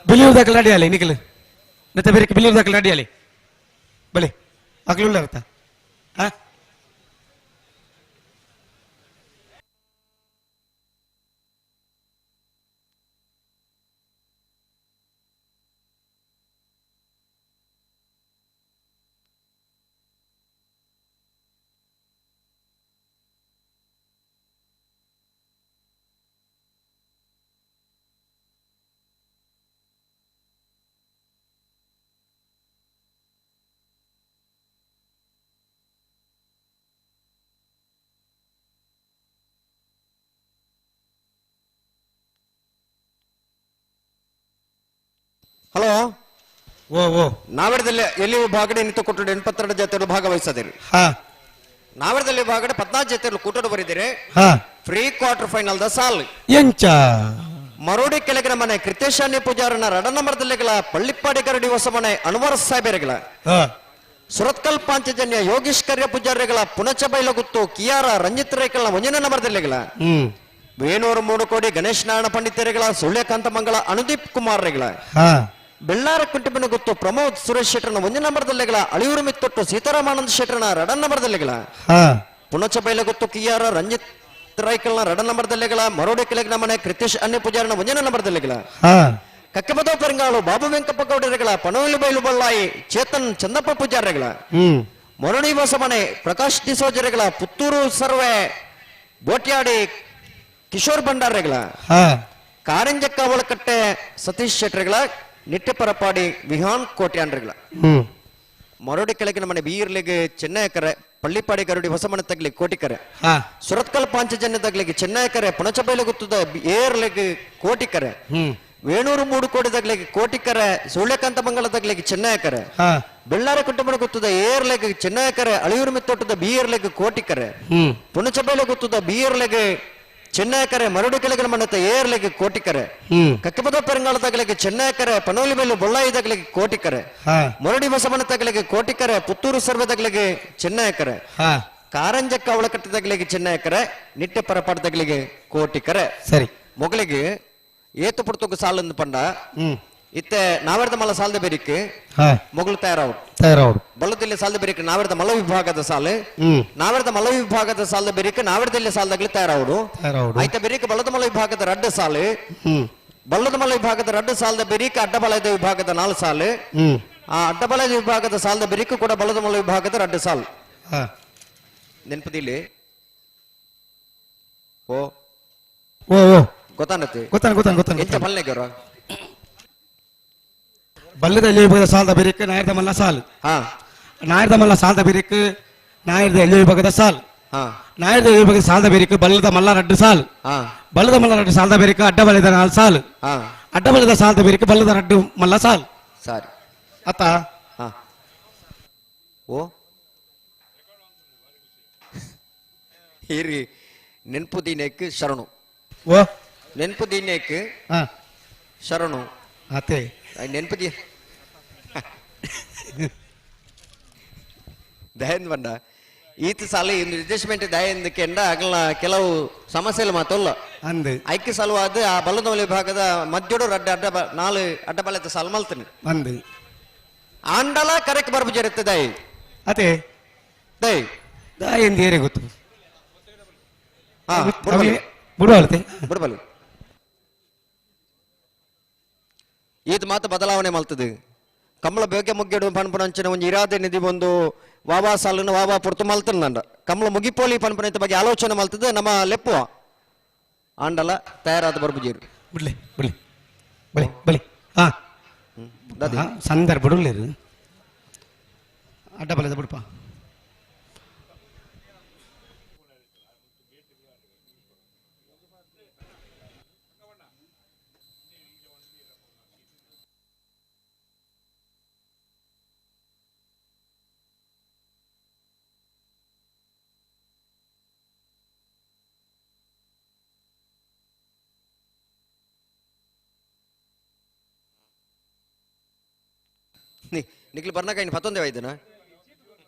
ಬಿಲಿಯೂರ್ ದಾಖಲೆ ರೆಡಿ ಅಲ್ಲ ನಿಖಲ್ ಮತ್ತೆ ಬೇರೆ ಬಿಲಿಯೂರ್ ದಾಖಲೆ ರೆಡಿ ಅಲ್ಲ ಬಲೆ ಅಕಲು ಉಳ್ಳಾರತ್ತ. ಹಾ ಹಲೋ. ಓ ಓ ನಾವರದಲ್ಲಿ ಎಲ್ಲಿ ವಿಭಾಗಡೆ ನಿಂತು ಕೊಟ್ಟು 82 ಜೊತೆಗಳು ಭಾಗವಹಿಸದಿರಿ. ಹಾ ನಾವರದಲ್ಲಿ ವಿಭಾಗಡೆ 14 ಜೊತೆಗಳು ಕೂಟೋಡು ಬರಿದಿರಿ. ಹಾ free quarter final the ಸಾಲ್. ಎಂಚ ಮರೋಡಿ ಕೆಳಗಿನ ಮನೆ ಕೃತೇಶಾನಿ ಪೂಜಾರನ ರಡ ನಂಬರ್ದಲ್ಲಿಗಳ ಪಳ್ಳಿಪ್ಪಾಡಿ ಗರಡಿ ಹೊಸ ಮನೆ ಅನ್ವರ್ ಸಾಹೇಬರಿಗಳ ಹಾ ಸುರತ್ಕಲ್ ಪಾಂಚಜನ್ಯ ಯೋಗೀಶ್ ಕರ್ಯ ಪೂಜಾರಿಗಳ ಪುನಚ ಬೈಲಗುತ್ತು ಕಿಯಾರ ರಂಜಿತ್ ರೇಖಲ್ನ ಒಂಜನ ನಂಬರ್ದಲ್ಲಿಗಳ ಹ್ಮ್ ವೇಣೂರು ಮೂಡು ಕೋಡಿ ಗಣೇಶ್ ನಾರಾಯಣ ಪಂಡಿತರಿಗಳ ಸುಳ್ಯಕಾಂತ ಮಂಗಳ ಅನುದೀಪ್ ಕುಮಾರ್ ರೆಗಳ ಹಾ ಬೆಳ್ಳಾರ ಕುಂಟಿಬನ ಗೊತ್ತು ಪ್ರಮೋದ್ ಸುರೇಶ್ ಶೆಟ್ಟರ್ನ ಒಂದೇ ನಂಬರ್ದಲ್ಲಿಗಳ ಅಳಿಯೂರು ಮಿತ್ತೊಟ್ಟು ಸೀತಾರಾಮಾನಂದ ಶೆಟ್ಟರ್ನ ರಡ ನಂಬರ್ದಲ್ಲಿಗಳ ಹಾ ಪುಣಚ ಬೈಲಗುತ್ತು ಕಿಯಾರ ರಂಜಿತ್ ರೈಕಲ್ನ ರಡ ನಂಬರ್ದಲ್ಲಿಗಳ ಮರೋಡಿ ಕೆಳಗಿನ ಮನೆ ಕೃತೇಶ್ ಅನ್ಯ ಪೂಜಾರನ ಒಂದೇ ನಂಬರ್ದಲ್ಲಿಗಳ ಹಾ ಕಕ್ಕಬದ ಪೆರಂಗಾಳು ಬಾಬು ವೆಂಕಪ್ಪ ಗೌಡರಿಗಳ ಪಣೋಲಿ ಬೈಲು ಬಳ್ಳಾಯಿ ಚೇತನ್ ಚಂದಪ್ಪ ಪೂಜಾರಿಗಳ ಹ್ಮ್ ಮೊರಡಿ ಬಸಮನೆ ಪ್ರಕಾಶ್ ಡಿಸೋಜರಿಗಳ ಪುತ್ತೂರು ಸರ್ವೆ ಬೋಟ್ಯಾಡಿ ಕಿಶೋರ್ ಭಂಡಾರಿಗಳ ಹಾ ಕಾರಂಜಕ್ಕ ಒಳಕಟ್ಟೆ ಸತೀಶ್ ಶೆಟ್ಟರ್ಗಳ ನಿಟ್ಟೆಪರಪಾಡಿ ವಿಹಾನ್ ಕೋಟ್ಯಾನ್ರಿಗಳ ಹ್ಮ್ ಮರೋಡಿ ಕೆಳಗಿನ ಮನೆ ಬೀರ್ಲಿಗೆ ಚೆನ್ನಯಕರೆ ಪಳ್ಳಿಪಾಡಿ ಗರುಡಿ ಹೊಸಮನೆ ತಗ್ಲಿ ಕೋಟಿಕರೆ ಹಾ ಸುರತ್ಕಲ್ ಪಾಂಚಜನ್ಯ ತಗ್ಲಿಗೆ ಚೆನ್ನಯಕರೆ ಪುಣಚಬೈಲಗುತ್ತದ ಏರ್ಲಿಗೆ ಕೋಟಿಕರೆ ಹ್ಮ್ ವೇಣೂರು ಮೂಡು ಕೋಡಿ ತಗ್ಲಿಗೆ ಕೋಟಿಕರೆ ಸೂಳ್ಯಕಾಂತ ಮಂಗಲ ತಗ್ಲಿಗೆ ಚೆನ್ನಯಕರೆ ಹಾ ಬೆಳ್ಳಾರ ಕುಟುಂಬ ಗುತ್ತದ ಏರ್ಲೆಗ್ ಚೆನ್ನಯಕರೆ ಅಳಿಯೂರು ಮಿತ್ತೋಟದ ಬಿಯರ್ಲೆಗ್ ಕೋಟಿಕರೆ ಹ್ಮ್ ಪುಣಚಬೈಲ ಗುತ್ತದ ಬಿಯರ್ಲೆಗ್ ಚೆನ್ನಯಕರೆ ಮರಡು ಕೆಳಗಿನ ಮನೆತ ಏರ್ಲೆಗ್ ಕೋಟಿಕರೆ ಹ್ಮ್ ಕಕ್ಕಬದ ಪೆರಂಗಾಳ ತಗಲಿಗೆ ಚೆನ್ನಯಕರೆ ಪನೋಲಿ ಮೇಲು ಬೊಳ್ಳಾಯಿ ತಗಲಿಗೆ ಕೋಟಿಕರೆ ಹಾ ಮೊರಡಿ ಬಸವನ ತಗಲಿಗೆ ಕೋಟಿಕರೆ ಪುತ್ತೂರು ಸರ್ವೆ ತಗಲಿಗೆ ಚೆನ್ನಯಕರೆ ಹಾ ಕಾರಂಜಕ್ಕ ಅವಳಕಟ್ಟೆ ತಗಲಿಗೆ ಚೆನ್ನಯಕರೆ ನಿಟ್ಟೆ ಪರಪಾಟ ತಗಲಿಗೆ ಕೋಟಿಕರೆ. ಸರಿ. ಮೊಗಲಿಗೆ ಏತು ಪುಡ್ತೊಗು ಸಾಲಂದು ಪಂಡ ಹ್ಮ್ ಇತ್ತೆ ನಾವೆರ್ದ ಮಲ್ಲ ಸಾಲದ ಬೆರಿಕ್ ಮೊಗಲು ತಯಾರಾವು ತಯಾರಾವು ಬಲ್ಲದಿಲ್ಲ ಸಾಲದ ಬೆರಿಕ್ ನಾವೆರ್ದ ಮಲ್ಲ ವಿಭಾಗದ ಸಾಲು ನಾವೆರ್ದ ಮಲ್ಲ ವಿಭಾಗದ ಸಾಲದ ಬೆರಿಕ್ ನಾವೆರ್ದಲ್ಲ ಸಾಲದಾಗಲಿ ತಯಾರಾವರು ಐತ ಬೆರಿಕ್ ಬಲ್ಲದ ಮಲ್ಲ ವಿಭಾಗದ ರಡ್ಡ ಸಾಲು ಬಲ್ಲದ ಮಲ್ಲ ವಿಭಾಗದ ರಡ್ಡ ಸಾಲದ ಬೆರಿಕ್ ಅಡ್ಡಬಲದ ವಿಭಾಗದ 4 ಸಾಲು ಆ ಅಡ್ಡಬಲದ ವಿಭಾಗದ ಸಾಲದ ಬೆರಿಕ್ ಕೂಡ ಬಲ್ಲದ ಮಲ್ಲ ವಿಭಾಗದ ರಡ್ಡ ಸಾಲು ನೆನಪದಿಲ್ಲಿ ಓ ಓ ಓ ಗೊತ್ತಾನತ್ತೆ ಗೊತ್ತಾನ ಗೊತ್ತಾನ ಗೊತ್ತಾನ ಎಂತ ಪಲ್ಲೆಗರ ಬಲ್ಲದ ಎಲ್ಲಿ ವಿಭಾಗದ ಸಾಲದ ಬೆರಿಕ್ ನಾಯರ್ದ ಮಲ್ಲ ಸಾಲು ನಾಯರ್ದ ಮಲ್ಲ ಸಾಲದ ಬೆರಿಕ್ ನಾಯರ್ದ ಎಲ್ಲಿ ವಿಭಾಗದ ಸಾಲು ನಾಯರ್ದ ವಿಭಾಗದ ಸಾಲದ ಬೆರಿಕ್ ಬಲ್ಲದ ಮಲ್ಲ ರಡ್ಡು ಸಾಲು ಬಲ್ಲದ ಮಲ್ಲ ರಡ್ಡು ಸಾಲದ ಬೆರಿಕ್ ಅಡ್ಡ ಬಲದ 4 ಸಾಲು ಅಡ್ಡ ಬಲದ ಸಾಲದ ಬೆರಿಕ್ ಬಲ್ಲದ ರಡ್ಡು ಮಲ್ಲ ಸಾಲು ಸಾರಿ ಅತ್ತ ಓ ಹೀರಿ ನೆನಪು ದೀನೇಕ್ ಶರಣು ಓ ನೆನಪು ದೀನೇಕ್ ಶರಣು ಅತ್ತೆ ನೆನಪು ದೀ ದಯಂದ್ ಬಂಡ ಈತ ಸಾಲ ಇಂದು ರಿಜೆಸ್ಟ್ಮೆಂಟ್ ದಯಂದ ಕೆಂಡ ಅಗಲ ಕೆಲವು ಸಮಸ್ಯೆలు ಮಾತಲ್ಲ ಅಂದು ಐಕ್ಯ ಸಲುವಾದ ಆ ಬಲ್ಲದ ವಿಭಾಗದ ಮಧ್ಯಡು ರಡ್ಡ ಅಡ್ಡ 4 ಅಡ್ಡ ಬಲದ ಸಾಲ ಮಲ್ತನೆ ಅಂದು ಆಂಡಲ ಕರೆಕ್ಟ್ ಬರ್ಬು ಜರುತ್ತೆ ದಯ ಅದೇ ದಯ ದಾಯ ಎಂದು ಏರೆ ಗೊತ್ತು ಹಾ ಬಿಡುವಲ್ತೆ ಬಿಡಬಲಿ ಈತ ಮಾತು ಬದಲಾವಣೆ ಮಲ್ತದೆ ಕಮಲ ಬೇಕೆ ಮುಗ್ಗೆಡು ಪನ್ಪುನಂಚಿನ ಒಂಜಿ ಇರಾದೆ ನಿಧಿ ಒಂದು ವಾವಾ ಸಾಲನ್ನು ವಾವಾ ಪುರ್ತು ಮಲ್ತಂಡ ಕಮಲ ಮುಗಿಪೋಲಿ ಪನ್ಪುನ ಬಗ್ಗೆ ಆಲೋಚನೆ ಮಲ್ತದೆ ನಮ್ಮ ಲೆಪ್ಪುವ ಆಂಡಲ ತಯಾರಾದ ಬರ್ಬುಜೀರು ಬಿಡ್ಲಿ ಬಿಡ್ಲಿ ಬಲಿ ಬಲಿ ಹಾ ಸಂದರ್ಭ ಬಿಡುಲಿರು ಅಡ್ಡ ಬಲದ ಬಿಡಪ್ಪ ನಿಕ್ಲು ಬರ್ನಾಕ ಇನ್ನು ಪತ್ತೊಂದೇ ವೈದ್ಯನ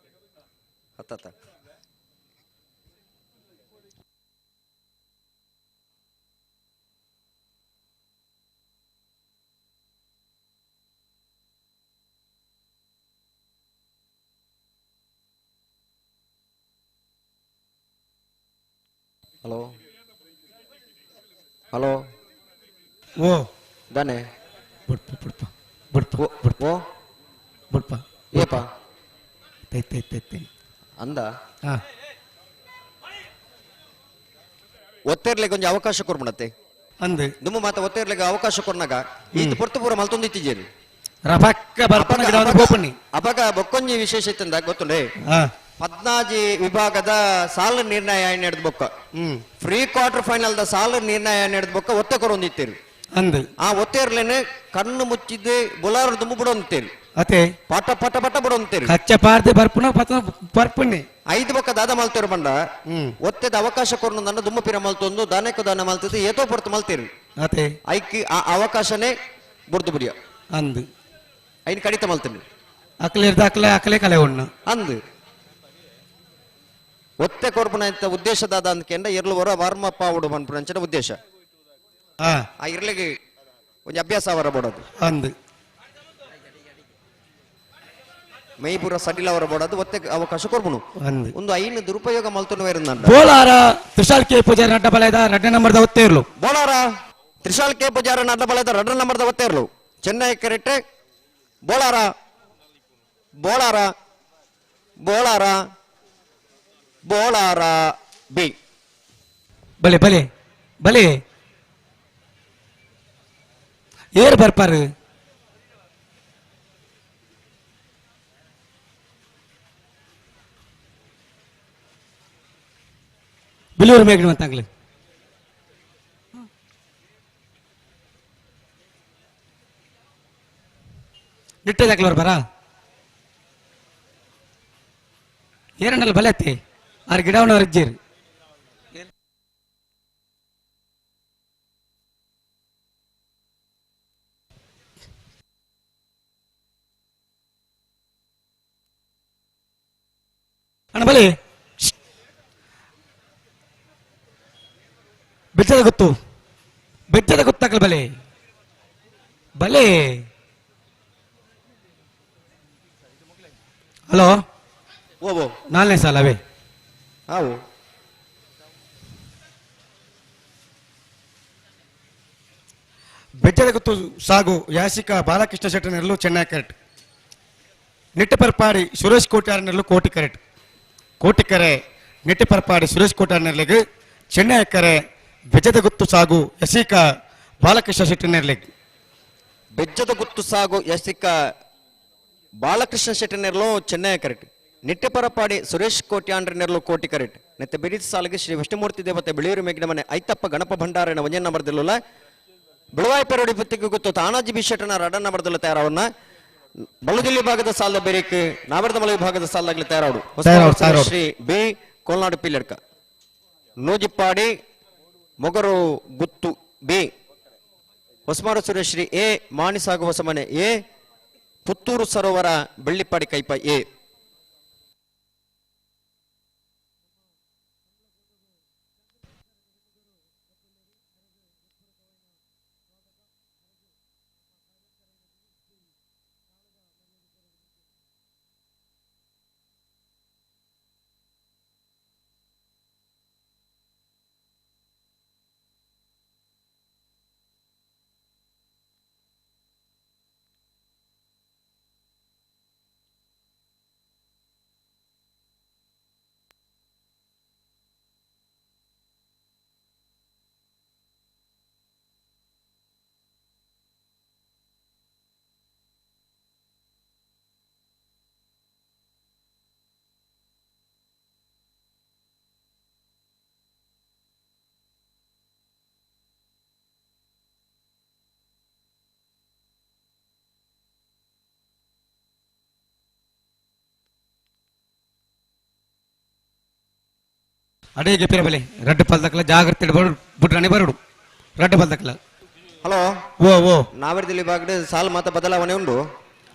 ಹತ್ತತ್ತ ಹಲೋ ಹಲೋ ಓ ದಾನೆ ಬಿಡ್ಪ ಬಿಡ್ಪ ಬಿಡ್ಪ ಬಿಡ್ಪ ಓ ಬಿಡ್ಪ ಏಪ ತೈ ತೈ ತೈ ತೈ ಅಂದ ಒತ್ತೆರ್ಲಿಕ್ಕೆ ಒಂಜಿ ಅವಕಾಶ ಕೊರ್ಮಣತ್ತೆ ಅಂದು ದುಮ್ಮ ಮಾತ ಒತ್ತೆರ್ಲಿಕ್ಕೆ ಅವಕಾಶ ಕೊರ್ನಾಗ ಈತ ಪೊರ್ತು ಪೂರ ಮಲ್ತೊಂದಿತ್ತಿಜೇರಿ ರಪಕ್ಕ ಬರ್ಪನ ಗಿಡ ಗೋಪಣ್ಣಿ ಅಪಗ ಬೊಕ್ಕೊಂಜಿ ವಿಶೇಷ ಇತ್ತಂದ ಗೊತ್ತುಂಡೆ ಪದ್ನಾಜಿ ವಿಭಾಗದ ಸಾಲ ನಿರ್ಣಯ ನಡೆದ ಬೊಕ್ಕ free quarter final the ಸಾಲ ನಿರ್ಣಯ ನಡೆದ ಬೊಕ್ಕ ಒತ್ತೆ ಕೊರೊಂದಿತ್ತೀರಿ ಅಂದು ಆ ಒತ್ತೆರ್ಲೇನೆ ಕಣ್ಣು ಮುಚ್ಚಿದ್ದು ಬುಲಾರು ದುಂಬು ಬಿಡೊಂತೀರಿ ಅತೆ ಪಟ ಪಟ ಪಟ ಬಿಡೊಂತೀರಿ ಕಚ್ಚ ಪಾರ್ದೆ ಬರ್ಪುನ ಪತ ಬರ್ಪುಣ್ಣಿ ಐದು ಬೊಕ್ಕ ದಾದ ಮಲ್ತೇರು ಬಂಡ ಒತ್ತೆದ ಅವಕಾಶ ಕೊರ್ನು ನನ್ನ ದುಮ್ಮ ಪಿರ ಮಲ್ತೊಂದು ದಾನಕ್ಕೆ ದಾನ ಮಲ್ತದ್ದು ಏತೋ ಪೊರ್ತು ಮಲ್ತೀರಿ ಅತೆ ಐಕ್ ಆ ಅವಕಾಶನೇ ಬುರ್ದು ಬುಡಿಯ ಅಂದು ಐನ್ ಕಡಿತ ಮಲ್ತೀನಿ ಅಕ್ಲೆ ಅಕ್ಲೆ ಅಕ್ಲೆ ಕಲೆ ಉಣ್ಣು ಅಂದು ಒತ್ತೆ ಕೊರ್ಪುನ ಅಂತ ಉದ್ದೇಶದಾದ ಅಂದ್ಕೆಂಡ ಇರ್ಲು ಹೊರ ವಾರ್ಮಪ್ಪ ಉಡು ಪನ್ಪುನಂಚಿನ ಉದ್ದೇಶ ಆ ಇರ್ಲಿಗೆ ಒಂಜಿ ಅಭ್ಯಾಸ ಅವರ ಬೋಡೋದು ಅಂದು ಮೈ ಪೂರ ಸಡಿಲ ಅವರ ಬೋಡೋದು ಒತ್ತೆ ಅವಕಾಶ ಕೊರ್ಪುನು ಅಂದು ಒಂದು ಐನು ದುರುಪಯೋಗ ಮಲ್ತುನು ವೇರುಂದಂಡ ಬೋಲಾರ ತ್ರಿಶಾಲ್ ಕೆ ಪೂಜಾರಿ ಅಡ್ಡ ಬಲದ ರಡ್ಡ ನಂಬರ್ದ ಒತ್ತೆ ಇರ್ಲು ಬೋಲಾರ ತ್ರಿಶಾಲ್ ಕೆ ಪೂಜಾರಿ ಅಡ್ಡ ಬಲದ ರಡ್ಡ ನಂಬರ್ದ ಒತ್ತೆ ಇರ್ಲು ಚೆನ್ನೈ ಕರೆಕ್ಟ್ ಬೋಲಾರ ಬೋಲಾರ ಬೋಲಾರ ಬೋಲಾರ ಬಿ ಬಲೆ ಬಲೆ ಬಲೆ ಏರ್ ಬರ್ಪಾರು ಬಿಲೂರು ಮೇಘ್ನ ಅಂತಾಗ್ಲಿ ನಿಟ್ಟದಾಕ್ಲವ್ರು ಬರ ಏರಣ್ಣಲ್ಲ ಬಲೆ ಅತ್ತಿ ಆರು ಗಿಡವನ್ನ ಅಜ್ಜಿರು ಅಣ್ಣ ಬಲಿ ಬೆಚ್ಚದ ಗೊತ್ತು ಬೆಚ್ಚದ ಗೊತ್ತಾಗಲ್ಲ ಬಲೆ ಬಲೆ. ಹಲೋ ಓ ನಾಲ್ನೇ ಸಾಲ ಅವೇ ಹಾವು ಬೆಜ್ಜದ ಗುತ್ತು ಸಾಗು ಯಾಸಿಕ ಬಾಲಕೃಷ್ಣ ಶೆಟ್ಟನೆರಲು ಚೆನ್ನೈ ಕರೆಕ್ಟ್ ನಿಟ್ಟಪರ್ಪಾಡಿ ಸುರೇಶ್ ಕೋಟ್ಯಾರನೆರಲು ಕೋಟಿ ಕರೆಕ್ಟ್ ಕೋಟಿಕರೆ ನಿಟ್ಟಪರ್ಪಾಡಿ ಸುರೇಶ್ ಕೋಟ್ಯಾರನೆರಲಿಗೆ ಚೆನ್ನೈ ಕರೆ ಬೆಜ್ಜದ ಗುತ್ತು ಸಾಗು ಯಸಿಕ ಬಾಲಕೃಷ್ಣ ಶೆಟ್ಟನೆರಲಿಗೆ ಬೆಜ್ಜದ ಗುತ್ತು ಸಾಗು ಯಸಿಕ ಬಾಲಕೃಷ್ಣ ಶೆಟ್ಟನೆರ್ಲು ಚೆನ್ನೈ ಕರೆಕ್ಟ್ ನಿಟ್ಟೆಪರಪಾಡಿ ಸುರೇಶ್ ಕೋಟ್ಯಾಂಡ್ರನೆರ್ಲು ಕೋಟಿ ಕರೆಕ್ಟ್ ನೆತ್ತೆ ಬಿರಿದ ಸಾಲಿಗೆ ಶ್ರೀ ವಿಷ್ಣುಮೂರ್ತಿ ದೇವತೆ ಬಿಳಿಯೂರು ಮೇಗಿನ ಮನೆ ಐತಪ್ಪ ಗಣಪ ಭಂಡಾರನ ಒಂಜನ್ನ ಬರ್ದಿಲ್ಲಲ್ಲ ಬಿಳುವಾಯಿ ಪೆರೋಡಿ ಪುತ್ತಿಗೆ ಗೊತ್ತು ತಾನಾಜಿ ಬಿ ಶೆಟ್ಟನ ರಡನ್ನ ಬರ್ದಿಲ್ಲ ತಯಾರವನ್ನ ಬಳ್ಳುದಿಲ್ಲಿ ಭಾಗದ ಸಾಲದ ಬೆರಿಕ್ ನಾವರ್ದಮಲ ವಿಭಾಗದ ಸಾಲದಾಗಲಿ ತಯಾರಾಡು ತಯಾರಾಡು, ತಯಾರಾಡು. ಶ್ರೀ ಬಿ ಕೋಲ್ನಾಡು ಪಿಲ್ಲಡ್ಕ ನೂಜಿಪ್ಪಾಡಿ ಮೊಗರು ಗುತ್ತು ಬಿ ಹೊಸಮಾರು ಸುರೇಶ್ರೀ ಎ ಮಾಣಿಸಾಗು ಹೊಸಮನೆ ಎ ಪುತ್ತೂರು ಸರೋವರ ಬೆಳ್ಳಿಪ್ಪಾಡಿ ಕೈಪ ಎ. ಅಡೇಗೆ ಪಿರಬಲೆ ರಡ್ಡು ಪಲ್ದಕ್ಕಲ ಜಾಗ್ರತೆ ಬರುಡು ಬುಡ್ರಾಣಿ ಬರುಡು ರಡ್ಡು ಪಲ್ದಕ್ಕಲ. ಹಲೋ. ಓ ಓ. ನಾವರ್ದಲ್ಲಿ ವಿಭಾಗದ ಸಾಲು ಮಾತ ಬದಲಾವಣೆ ಉಂಡು.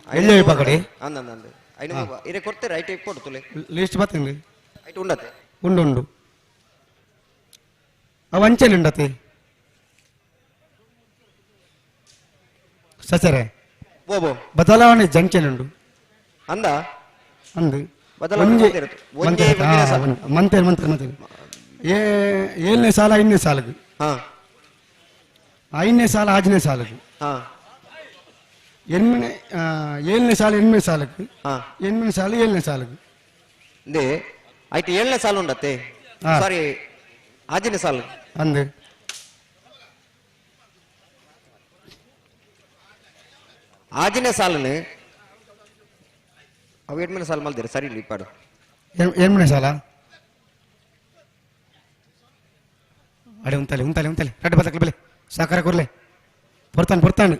ಎಲ್ಲೆ ವಿಭಾಗಡೆ? ಅಂದ ಅಂದ ಐನು ಇರೆ ಕೊಡ್ತೀರ ಐಟ್ ಕೊಡು ತುಲೆ. ಲಿಸ್ಟ್ ಬತ್ತಂಗೆ. ಐಟ್ ಉಂಡತೆ. ಉಂಡು ಉಂಡು ಅವು ಅಂಚೆಲಿ ಉಂಡತೆ ಸಚರೆ. ಓ ಓ. ಬದಲಾವಣೆ ಜಂಚೆಲಿ ಉಂಡು. ಅಂದ. ಅಂದು. ಬದಲಾವಣೆ ಒಂಜೆ ಮಂತೆರ್. ಒಂಜೆ ಒಂಜೇ ಸಾಲ. ಮಂತೇರು ಮಂತೇರು ಮಂತೇರು ಏ ಏಳನೇ ಸಾಲ ಐದನೇ ಸಾಲಗೆ. ಹಾ. ಐದನೇ ಸಾಲ ಆಜನೇ ಸಾಲಗೆ. ಹಾ. ಎಣ್ಮನೆ ಏಳನೇ ಸಾಲ ಎಣ್ಮನೆ ಸಾಲಕ್ಕೆ. ಹಾ. ಎಣ್ಮನೆ ಸಾಲ ಏಳನೇ ಸಾಲಕ್ಕೆ. ಇಂದೆ ಐಟ್ ಏಳನೇ ಸಾಲು ಉಂಡತೆ. ಹಾ. ಸಾರಿ ಆಜನೇ ಸಾಲು. ಅಂದು. ಆಜನೇ ಸಾಲನು ಅವು ಎಣ್ಮನೆ ಸಾಲು ಮಲ್ದಿರ ಸರಿ ಇಲ್ಲ ಇಪ್ಪಾಡು. ಎಣ್ಮನೆ ಸಾಲ ಅಡೆ ಉಂತಲೆ ಉಂತಲೆ ಉಂತಲೆ ರಡ್ಡು ಬದಕಲೆ ಬೆಲೆ ಸಾಕಾರ ಕೊರ್ಲೆ ಪೊರ್ತಾನು ಪೊರ್ತಾನು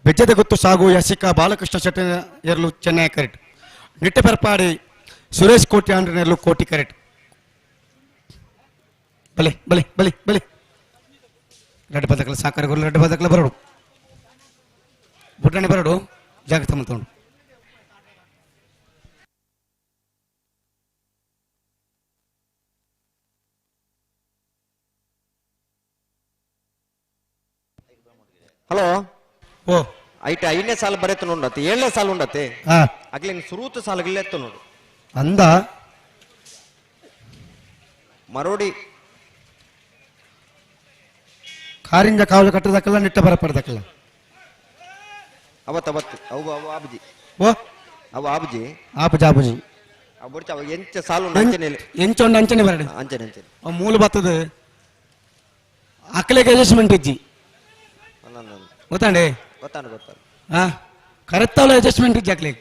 ಬೆಜ್ಜದ ಗುತ್ತು ಸಾಗು ಯಸಿಕ ಬಾಲಕೃಷ್ಣ ಶೆಟ್ಟಿ ಎರಲು ಚೆನ್ನೈ ಕರೆಕ್ಟ್ ನಿಟ್ಟೆಪರ್ಪಾಡಿ ಸುರೇಶ್ ಕೋಟಿ ಆಂಡ್ರನೆರ್ಲು ಕೋಟಿ ಕರೆಕ್ಟ್ ಬಲೆ ಬಲೆ ಬಲೆ ಬಲೆ ರಡ್ಡು ಬದಕಲ ಸಾಕಾರ ಗುರು ರಡ್ಡು ಬದಕಲ ಬರೋಡು ಬುಡ್ಡಣಿ ಬರೋಡು ಜಾಗ್ರತೆ ಮಂತೋಡು. ಹಲೋ. ಓ. ಐಟ್ ಐದನೇ ಸಾಲು ಬರೆತು ನೋಡತ್ತೆ ಏಳನೇ ಸಾಲು ಉಂಡತೆ. ಹಾ. ಅಗ್ಲಿನ ಸುರೂತ ಸಾಲುಗಳು ಎತ್ತು ನೋಡು. ಅಂದ. ಮರೋಡಿ. ಕಾರಿಂಜ ಕಾವಲು ಕಟ್ಟದಕ್ಕಲ್ಲ ನಿಟ್ಟ ಬರಪಡ್ದಕ್ಕಲ್ಲ. ಅವತ್ತು ಅವತ್ತು ಅವು ಅವು ಆಬುಜಿ. ಓ. ಅವು ಆಬುಜಿ. ಆಪುಜಿ ಆಪುಜಿ. ಅವು ಬುಡ್ಚ ಅವು ಎಂಚ ಸಾಲು ಉಂಡು ಅಂಚನೆ. ಎಂಚೊಂಡು ಅಂಚನೆ ಬರಡು. ಅಂಚನೆ ಅಂಚನೆ. ಅವು ಮೂಲ ಬತ್ತದ ಅಕ್ಕಲೆಗೆ ಅಡ್ಜಸ್ಟ್ಮೆಂಟ್ ಇಜ್ಜಿ. ಅಂದ. ಗೊತ್ತಾಂಡೆ. ಗೊತ್ತಾನು ಗೊತ್ತಾನು. ಹಾ ಕರೆತ್ತವಳ ಅಡ್ಜಸ್ಟ್ಮೆಂಟ್ ಇಜ್ಜಿ ಅಕ್ಲೆಗ್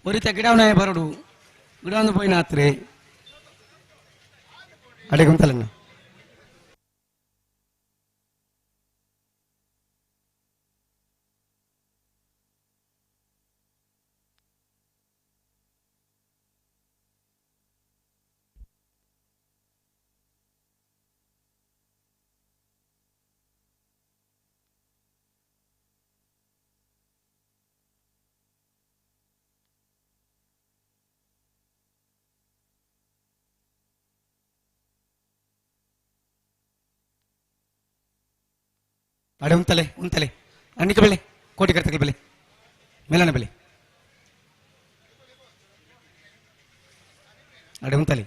ಒರಿತ ಗಿಡವನ ಬರಡು ಗಿಡ ಒಂದು ಪೋಯಿನ ಆತ್ರಿ ಅಡೆಗೆ ಉಂತಲ್ಲ. ಅಡೆ ಉಂತಲೆ ಉಂತಲೆ ಅಣ್ಣಿಕ ಬೆಲೆ ಕೋಟಿ ಕರ್ತಕಲ್ ಬೆಲೆ ಮೇಲನ ಬೆಲೆ ಅಡೆ ಉಂತಲೆ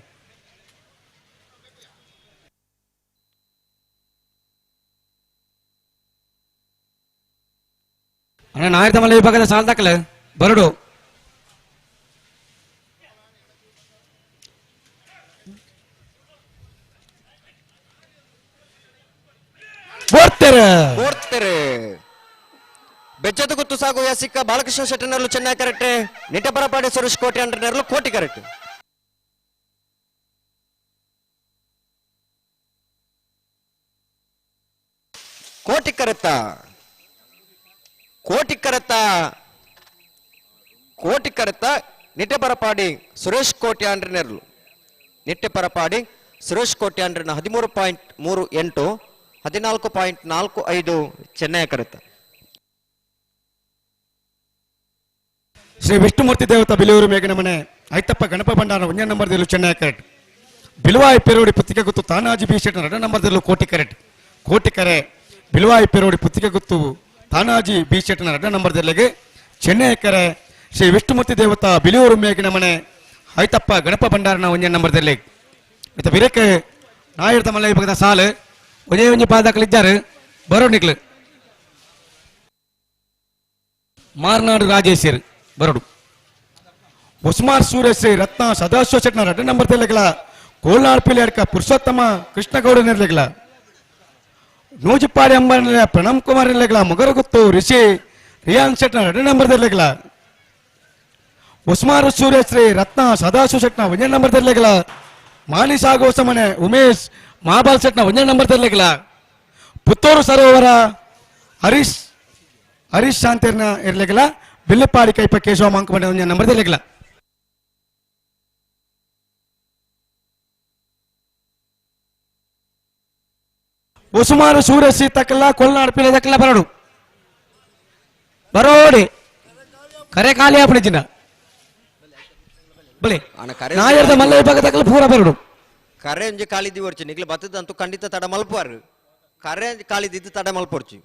ಅಣ್ಣ ನಾಯರ್ದ ಮಲ್ಲ ವಿಭಾಗದ ಸಾಲ ದಾಖಲೆ ಬರಡು ಬೋರ್ತೆರೆ ಬೆಚ್ಚದ ಗುತ್ತು ಸಾಗು ಯಾಸಿಕ್ಕ ಬಾಲಕೃಷ್ಣ ಶೆಟ್ಟನರ್ಲು ಚೆನ್ನೈ ಕರೆಕ್ಟ್ ನಿಟಪರಪಾಡಿ ಸುರೇಶ್ ಕೋಟೆ ಅಂಟನರ್ಲು ಕೋಟಿ ಕರೆಕ್ಟ್ ಕೋಟಿ ಕರೆತ್ತ ಕೋಟಿ ಕರೆತ್ತ ಕೋಟಿ ಕರೆತ್ತ ನಿಟ್ಟೆಪರಪಾಡಿ ಸುರೇಶ್ ಕೋಟೆ ಅಂಡ್ರನೆರ್ಲು ನಿಟ್ಟೆಪರಪಾಡಿ ಸುರೇಶ್ ಕೋಟೆ ಅಂಡ್ರನ 13.38 14.45 ಚೆನ್ನೈ ಕರೆತ. ಶ್ರೀ ವಿಷ್ಣುಮೂರ್ತಿ ದೇವತಾ ಬಿಲಿಯೂರು ಮೇಘನ ಮನೆ ಐತಪ್ಪ ಗಣಪ ಭಂಡಾರ ಒಂದೇ ನಂಬರ್ದಲ್ಲೂ ಚೆನ್ನೈ ಕರೆಕ್ಟ್ ಬಿಲುವಾಯಿ ಪೆರೋಡಿ ಪುತ್ತಿಗೆ ಗುತ್ತು ತಾನಾಜಿ ಬಿ ಶೆಟ್ಟರ್ ಎರಡನೇ ನಂಬರ್ದಲ್ಲೂ ಕೋಟಿ ಕರೆಕ್ಟ್ ಕೋಟಿ ಕರೆ ಬಿಲುವಾಯಿ ಪೆರೋಡಿ ಪುತ್ತಿಗೆ ಗುತ್ತು ತಾನಾಜಿ ಬಿ ಶೆಟ್ಟರ್ ಎರಡನೇ ನಂಬರ್ದಲ್ಲಿಗೆ ಚೆನ್ನೈ ಕರೆ ಶ್ರೀ ವಿಷ್ಣುಮೂರ್ತಿ ದೇವತಾ ಬಿಲಿಯೂರು ಮೇಘನ ಮನೆ ಐತಪ್ಪ ಗಣಪ ಭಂಡಾರನ ಒಂದೇ ನಂಬರ್ದಲ್ಲಿ ಇತ್ತ ಬಿರಕ್ಕೆ ನಾಯಿರ್ತ ಮಲ್ಲ ವಿಭಾಗದ ಸಾಲು ಒಂದೇ ಒಂಜಿ ಪಾದಕಲಿದ್ದಾರೆ ಬರೋಡು ನಿಕ್ಲು ಮಾರ್ನಾಡು ರಾಜೇಶರ್ ಬರೋಡು ಉಸ್ಮಾನ್ ಸೂರ್ಯಶ್ರೀ ರತ್ನ ಸದಾಶಿವ ಶೆಟ್ನ ಎರಡನೇ ನಂಬರ್ ತೆಲಗಲ ಕೋಲ್ನಾಡ್ ಪಿಲಿಯಡ್ಕ ಪುರುಷೋತ್ತಮ ಕೃಷ್ಣಗೌಡ ನಿರ್ಲಗಲ ನೂಜಿಪಾಡಿ ಅಂಬನ ಪ್ರಣಮ್ ಕುಮಾರ್ ನಿರ್ಲಗಲ ಮೊಗರಗುತ್ತು ರಿಷಿ ರಿಯಾನ್ ಶೆಟ್ನ ಎರಡನೇ ನಂಬರ್ ತೆಲಗಲ ಉಸ್ಮಾನ್ ಸೂರ್ಯಶ್ರೀ ರತ್ನ ಸದಾಶಿವ ಶೆಟ್ನ ಒಂದೇ ನಂಬರ್ ತೆಲಗಲ ಮಾನಿ ಸಾಗೋಸಮನೆ ಉಮೇಶ್ ಮಹಾಬಾಲ್ ಶೆಟ್ನ ಒಂದೇ ನಂಬರ್ ತೆಲಗಲ ಪುತ್ತೂರು ಸರೋವರ ಹರೀಶ್ ಹರೀಶ್ ಶಾಂತಿರ್ನ ಇರ್ಲಿಕ್ಕಿಲ್ಲ ಬಿಲ್ಲಪಾಡಿ ಕೈಪ ಕೇಶವ ಮಾಂಕ ಒಂದೇ ನಂಬರ್ ಇರ್ಲಿಕ್ಕಿಲ್ಲ. ಉಸುಮಾರು ಸೂರ್ಯಶ್ರೀ ತಕ್ಕಲ್ಲ ಕೊಲ್ನಾಡು ಪಿಲೆ ತಕ್ಕಲ್ಲ ಬರೋಡು ಬರೋಡಿ ಕರೆ ಖಾಲಿ ಆಪಣಿ ಚಿನ್ನ ಬಲೆ ಅಣ್ಣ ಕರೆ ನಾಯರ್ದ ಮಲ್ಲ ವಿಭಾಗ ತಕ್ಕಲ್ಲ ಪೂರ ಬರೋಡು ಕರೆ ಒಂಜಿ ಕಾಲಿದ್ದಿ ವರ್ಚಿ ನಿಗ್ಲು ಬತ್ತದಂತೂ ಖಂಡಿತ ತಡ ಮಲ್ಪುವಾರು ಕರೆ ಕಾಲಿದ್ದಿದ್ದು ತಡ ಮಲ್ಪೊರ್ಚಿ.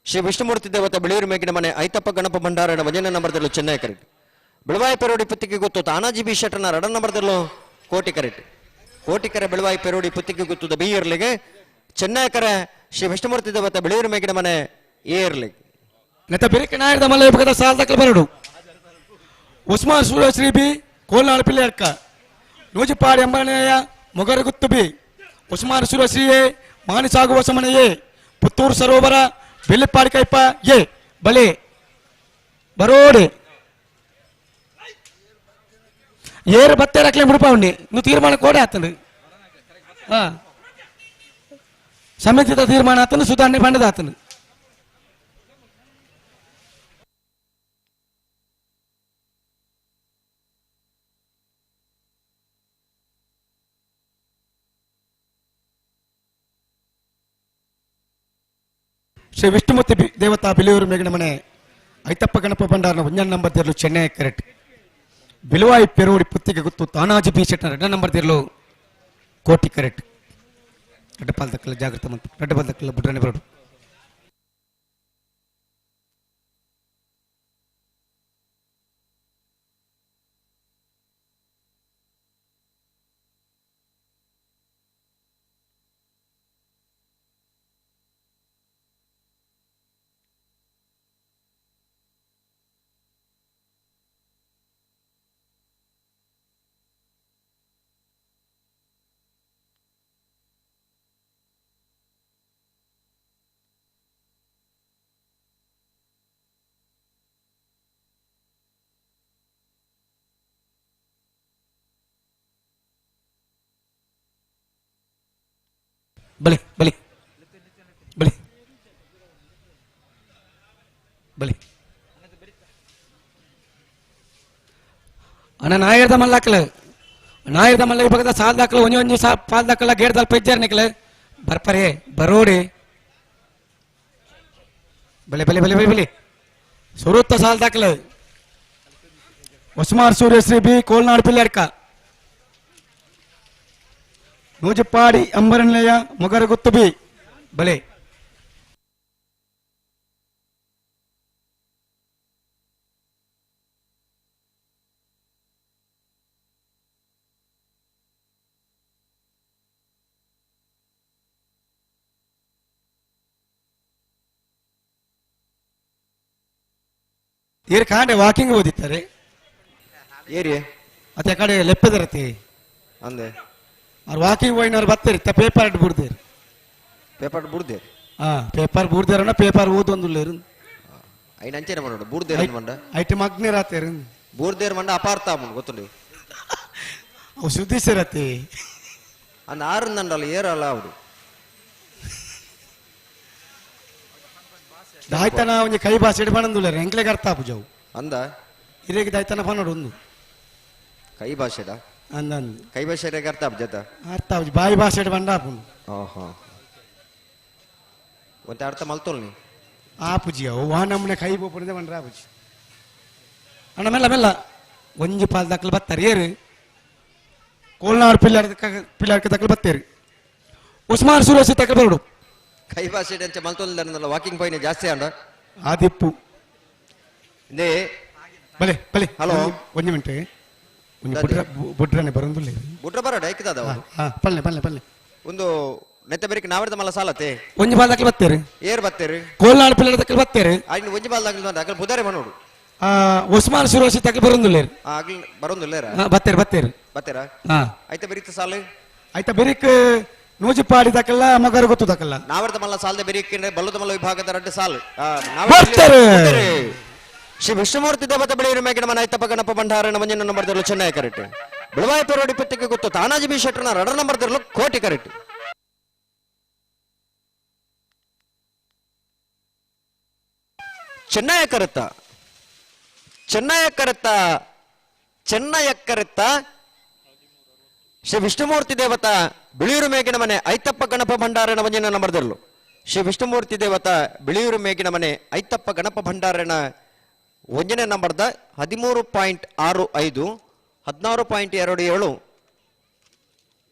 ಶ್ರೀ ವಿಷ್ಣುಮೂರ್ತಿ ದೇವತೆ ಬಿಳಿಯೂರು ಮೇಗಿನ ಮನೆ ಐತಪ್ಪ ಗಣಪ ಭಂಡಾರನ ಭಜನೆ ನಂಬರ್ದಲ್ಲೂ ಚೆನ್ನೈ ಕರೆಕ್ಟ್ ಬೆಳವಾಯಿ ಪೆರೋಡಿ ಪುತ್ತಿಗೆ ಗೊತ್ತು ತಾನಾಜಿ ಬಿ ಶೆಟ್ಟರ್ನ ಎರಡ ನಂಬರ್ದಲ್ಲೂ ಕೋಟಿ ಕರೆಕ್ಟ್ ಕೋಟಿ ಕರೆ ಬೆಳವಾಯಿ ಪೆರೋಡಿ ಪುತ್ತಿಗೆ ಗೊತ್ತದ ಬಿ ಇರ್ಲಿಗೆ ಚೆನ್ನೈ ಕರೆ ಶ್ರೀ ವಿಷ್ಣುಮೂರ್ತಿ ದೇವತೆ ಬಿಳಿಯೂರು ಮೇಗಿನ ಮನೆ ಎ ಇರ್ಲಿಗೆ. ನೆತ್ತ ಬಿರಿಕೆ ನಾಯರ್ದ ಮಲ್ಲ ವಿಭಾಗದ ಸಾಲ ತಕ್ಕಲ್ಲ ಬರೋಡು ಉಸ್ಮಾನ್ ಸೂರ್ಯಶ್ರೀ ಬಿ ಕೋಲ್ನಾಡು ಪಿಲ್ಲೆ ಅಡ್ಕ ನೂಜಿಪಾಡಿ ಅಂಬನೆಯ Mogaraguttu B Usman Suryashree A ಮಾನಿ ಸಾಗುವ ಸಮನೆ ಎ ಪುತ್ತೂರು ಸರೋವರ ಬಿಲ್ಲಿಪಾಡಿ ಕೈಪ ಎ ಬಲೆ ಬರೋಡೆ ಏರು ಬತ್ತೆ ರಕ್ಲೆ ಮುಡುಪ ಉಂಡಿ ನೀವು ತೀರ್ಮಾನ ಕೋಡೆ ಆತಂದು ಹಾ ಸಮಿತಿದ ತೀರ್ಮಾನ ಆತಂದು ಸುಧಾರಣೆ ಬಂಡದ ಆತಂದು. ಶ್ರೀ ವಿಷ್ಣುಮೂರ್ತಿ ದೇವತಾ ಬಿಲಿಯೂರು ಮೇಘನ ಮನೆ ಐತಪ್ಪ ಗಣಪ ಭಂಡಾರನ ಒಂಜನ್ ನಂಬರ್ ತಿರ್ಲು ಚೆನ್ನೈ ಕರೆಕ್ಟ್ ಬಿಲುವಾಯಿ ಪೆರೋಡಿ ಪುತ್ತಿಗೆ ಗುತ್ತು ತಾನಾಜಿ ಬಿ ಶೆಟ್ಟನ ಎರಡನೇ ನಂಬರ್ ತಿರ್ಲು ಕೋಟಿ ಕರೆಕ್ಟ್ ರಡ್ಡಪಾಲ್ ದಕ್ಕಲ ಜಾಗೃತ ಮಂತು ರಡ್ಡಪಾಲ್ ದಕ್ಕಲ ಬುಡ್ರನೆ ಬರೋಡು ಬಲಿ ಬಲಿ ಬಲಿ ಬಲಿ ಅಣ್ಣ ನಾಯರ್ದ ಮಲ್ಲಾಕ್ಲ ನಾಯರ್ದ ಮಲ್ಲ ವಿಭಾಗದ ಸಾಲ್ ದಾಖಲು ಒಂಜಿ ಒಂಜಿ ಸಾ ಪಾಲ್ ದಾಖಲ ಗೇಡ್ ದಲ್ಪ ಇಜ್ಜಾರ್ ನಿಕ್ಲ ಬರ್ಪರೆ ಬರೋಡಿ ಬಲೆ ಬಲೆ ಬಲೆ ಬಲೆ ಬಲೆ ಸುರುತ್ತ ಸಾಲ್ ದಾಖಲು Usman Suryashree B ಕೋಲ್ನಾಡು ಪಿಲ್ಲಾಡ್ಕ Nojipadi ಅಂಬರನಿಲಯ ಮೊಗರಗುತ್ತು B ಬಲೆ. ಏರ್ ಕಾಂಡೆ ವಾಕಿಂಗ್ ಓದಿತ್ತಾರೆ. ಏರಿ ಅತ್ತೆ ಕಡೆ ಲೆಪ್ಪದರತಿ. ಅಂದೆ. ಅವ್ರು ವಾಕಿಂಗ್ ಹೋಯ್ನವ್ರು ಬತ್ತೀರಿ ಪೇಪರ್ ಇಟ್ಟು ಬಿಡ್ತೀರಿ. ಪೇಪರ್ ಬುಡ್ದೆ. ಹಾ, ಪೇಪರ್ ಬೂಡ್ದೇರನ ಪೇಪರ್ ಓದೊಂದುಲ್ಲೇರು. ಐನ ಅಂಚೆನೆ ಮಾಡೋಡು ಬೂರ್ದೇರ್ ಮಂಡ. ಐಟಮ್ ಅಗ್ನಿರಾತೇರು. ಬೂರ್ದೇರ್ ಮಂಡ ಅಪಾರ್ಥ ಆಮುಂಡು ಗೊತ್ತುಂಡು. ಅವು ಸುದ್ದಿಸಿರತಿ. ಅಂದ ಆರು ನಂಡಲ್ಲ ಏರಲ್ಲ ಅವರು. ದಾಯ್ತನ ಒಂಜಿ ಕೈ ಭಾಷೆ ಇಡ್ಬಾಣಂದುಲ್ಲೇರು ಎಂಕ್ಲೆಗೆ ಅರ್ಥ ಆಪುಜವು. ಅಂದ. ಇರೇಗೆ ದಾಯ್ತನ ಪನ್ನೋಡು ಒಂದು. ಕೈ ಭಾಷೆದ. ಅಂದ ಅಂದ್. ಕೈ ಭಾಷೆ ಅರ್ಥ ಆಪುಜತ. ಅರ್ಥ ಆಪುಜಿ ಬಾಯಿ ಭಾಷೆ ಇಡ್ಬಂಡ ಆಪುಂಡು. ಓಹೋ ಒಂತೆ ಅರ್ಥ ಮಲ್ತೋಲ್ ನೀ. ಆಪುಜಿ ಅವು ವಾ ನಮ್ಮನೆ ಕೈ ಬೋಪುಣದೆ ಬಂಡ್ರ ಆಪುಜಿ. ಅಣ್ಣ ಮೆಲ್ಲ ಮೆಲ್ಲ ಒಂಜಿ ಪಾಲ್ ದಕ್ಕಲು ಬತ್ತಾರೆ ಏರು ಕೋಲ್ನಾಡು ಪಿಲ್ಲಾರ್ ಪಿಲ್ಲಾರ್ಕ ದಕ್ಕಲು ಬತ್ತೇರು ಉಸ್ಮಾನ್ ಸುರೇಶ್ ತಕ್ಕಲು ಬರಡು. ಕೈ ಭಾಷೆ ಅಂಚೆ ಮಲ್ತೋಲ್ ವಾಕಿಂಗ್ ಪೋಯಿನ ಜಾಸ್ತಿ ಅಂಡ. ಆದಿಪ್ಪು. ಇಂದೇ. ಬಲೆ ಬಲೆ. ಹಲೋ. ಒಂಜಿ ಮಿನಿಟ್ ಒಂಜಿ ಬುಡ್ರ ಬುಡ್ರನೆ ಬರಂದುಲ್ಲ. ಬುಡ್ರ ಬರಡ ಐಕ್ತದ. ಹಾ ಪಲ್ಲೆ ಪಲ್ಲೆ ಪಲ್ಲೆ. ಒಂದು ನೆತ್ತ ಬೆರಿಕ್ ನಾವರ್ದ ಮಲ್ಲ ಸಾಲತೆ. ಒಂಜಿ ಬಾಲ್ ದಕ್ಕಲು ಬತ್ತೇರು. ಏರ್ ಬತ್ತೇರು. ಕೋಲ್ನಾಡು ಪಿಲ್ಲಾರ್ ದಕ್ಕಲು ಬತ್ತೇರು. ಐನ್ ಒಂಜಿ ಬಾಲ್ ದಾಗಲ್ ಬಂದ ಅಗಲ್ ಬುದಾರೆ ಮನೋಡು. ಉಸ್ಮಾನ್ ಸುರೇಶ್ ತಕ್ಕಲು ಬರಂದುಲ್ಲೇರು. ಆಗಲ್ ಬರೋಂದುಲ್ಲೇರ. ಬತ್ತೇರು ಬತ್ತೇರು. ಬತ್ತೇರಾ. ಹಾ. ಐತ ಬೆರಿಕ್ ಸಾಲು. ಆಯ್ತಾ ಬೆರಿಕ್ ನೂಜಿಪಾಡಿ ದಕ್ಕಲ್ಲ ಮಗರು ಗೊತ್ತು ದಕ್ಕಲ್ಲ. ನಾವರ್ದ ಮಲ್ಲ ಸಾಲದ ಬೆರಿಕ್ ಬಲ್ಲದ ಮಲ್ಲ ವಿಭಾಗದ ರಡ್ಡು ಸಾಲು. ಬರ್ತಾರೆ. ಶ್ರೀ ವಿಷ್ಣುಮೂರ್ತಿ ದೇವತೆ ಬೆಳೆಯಿರು ಮೇಗಿನ ಮನ ಐತಪ್ಪ ಗಣಪ ಭಂಡಾರನ ಮಂಜನ ನಂಬರ್ ದರ್ಲು ಚೆನ್ನೈ ಕರೆಕ್ಟ್. ಬಿಳವಾಯ ಪೇರೋಡಿ ಪತ್ತಿಗೆ ಗೊತ್ತು ತಾನಾಜಿ ಬಿ ಶೆಟ್ಟರ್ನ ರಡರ್ ನಂಬರ್ ದರ್ಲು ಕೋಟಿ ಕರೆಕ್ಟ್. ಚೆನ್ನಯ ಕರೆತ್ತ ಚೆನ್ನಯ ಕರೆತ್ತ ಚೆನ್ನಯ ಕರೆತ್ತ ಶ್ರೀ ವಿಷ್ಣುಮೂರ್ತಿ ದೇವತಾ ಬಿಳಿಯೂರು ಮೇಗಿನ ಮನೆ ಐತಪ್ಪ ಗಣಪ ಭಂಡಾರನ ಮಂಜನ ನಂಬರ್ ದರ್ಲು. ಶ್ರೀ ವಿಷ್ಣುಮೂರ್ತಿ ದೇವತಾ ಬಿಳಿಯೂರು ಮೇಗಿನ ಮನೆ ಐತಪ್ಪ ಗಣಪ ಭಂಡಾರನ ಒಂದನೇ ನಂಬರ್ದ 13.65 16.27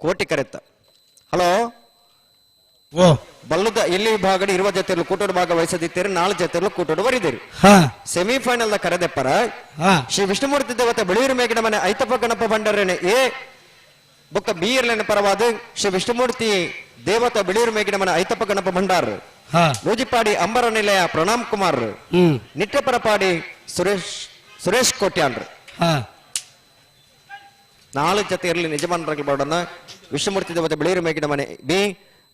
ಕೋಟಿ ಕರೆತ್ತ. ಹಲೋ. ಓ. ಬಲ್ಲದ ಎಲ್ಲಿ ವಿಭಾಗದ ಇರುವ ಜೊತೆಯಲ್ಲೂ ಕೂಟೋಡು ಭಾಗವಹಿಸದಿದ್ದೀರಿ, 4 ಜೊತೆಯಲ್ಲೂ ಕೂಟೋಡು ಬರಿದಿರಿ. ಸೆಮಿಫೈನಲ್ the ಕರೆದೆಪ್ಪರ ಶ್ರೀ ವಿಷ್ಣುಮೂರ್ತಿ ದೇವತೆ ಬಿಳಿಯೂರು ಮೇಗಿನ ಮನೆ ಐತಪ್ಪ ಗಣಪ ಭಂಡಾರನೆ ಎ ಬೊಕ್ಕ ಬಿ ಇರ್ಲೇನ ಪರವಾದ ಶ್ರೀ ವಿಷ್ಣುಮೂರ್ತಿ ದೇವತಾ ಬಿಳಿಯೂರು ಮೇಗಿನ ಮನೆ ಐತಪ್ಪ ಗಣಪ ಭಂಡಾರ್. ನೂಜಿಪಾಡಿ ಅಂಬರ ನಿಲಯ ಪ್ರಣಾಮ್ ಕುಮಾರ್. ನಿಟ್ಟಪರಪಾಡಿ ಸುರೇಶ್ ಸುರೇಶ್ ಕೋಟ್ಯಾನ್ರು. 4 ಜೊತೆ ಇರಲಿ ನಿಜಮಾನರಾಗಿ ಬೋರ್ಡನ್ನ ವಿಷ್ಣುಮೂರ್ತಿ ದೇವತೆ ಬಿಳಿಯೂರು ಮೇಗಿನ ಮನೆ ಬಿ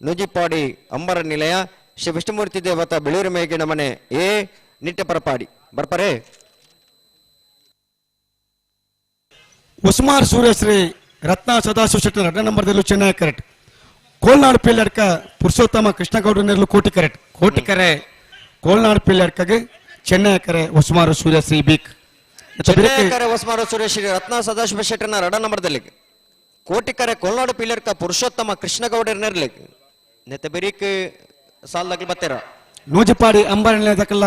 ನೂಜಿಪಾಡಿ ಅಂಬರ ನಿಲಯ ಶ್ರೀ ವಿಷ್ಣುಮೂರ್ತಿ ದೇವತಾ ಬಿಳಿಯೂರು ಮೇಗಿನ ಮನೆ ಎ ನಿಟ್ಟಪರಪಾಡಿ ಬರ್ಪರೆ. ಉಸ್ಮಾನ್ ಸೂರ್ಯಶ್ರೀ ರತ್ನ ಸದಾಶಿವ ಶೆಟ್ಟರ್ ಎರಡನೇ ನಂಬರ್ದಲ್ಲೂ ಚೆನ್ನೈ ಕರೆಕ್ಟ್. ಕೋಲ್ನಾಡು ಪಿಲ್ಲಡ್ಕ ಪುರುಷೋತ್ತಮ ಕೃಷ್ಣಗೌಡ ನೆರಳು ಕೋಟಿ ಕರೆಕ್ಟ್. ಕೋಟಿ ಕರೆ ಕೋಲ್ನಾಡು ಪಿಲ್ಲಡ್ಕಗೆ ಚೆನ್ನೈ ಕರೆ ಉಸ್ಮಾರು ಸೂರ್ಯಶ್ರೀ ಬೀಕ್. ಚೆನ್ನೈ ಕರೆ ಉಸ್ಮಾರು ಸೂರ್ಯಶ್ರೀ ರತ್ನ ಸದಾಶಿವ ಶೆಟ್ಟರ್ನ ಎರಡ ನಂಬರ್ದಲ್ಲಿ ಕೋಟಿ ಕರೆ ಕೋಲ್ನಾಡು ಪಿಲ್ಲಡ್ಕ ಪುರುಷೋತ್ತಮ ಕೃಷ್ಣಗೌಡ ನೆರಳಿಗೆ ನೆತ್ತ ಬೆರಿಕ್ ಸಾಲ್ದಾಗ್ಲಿ ಬತ್ತೇರ. ನೂಜಿಪಾಡಿ ಅಂಬಾರಿ ದಕ್ಕಲ್ಲ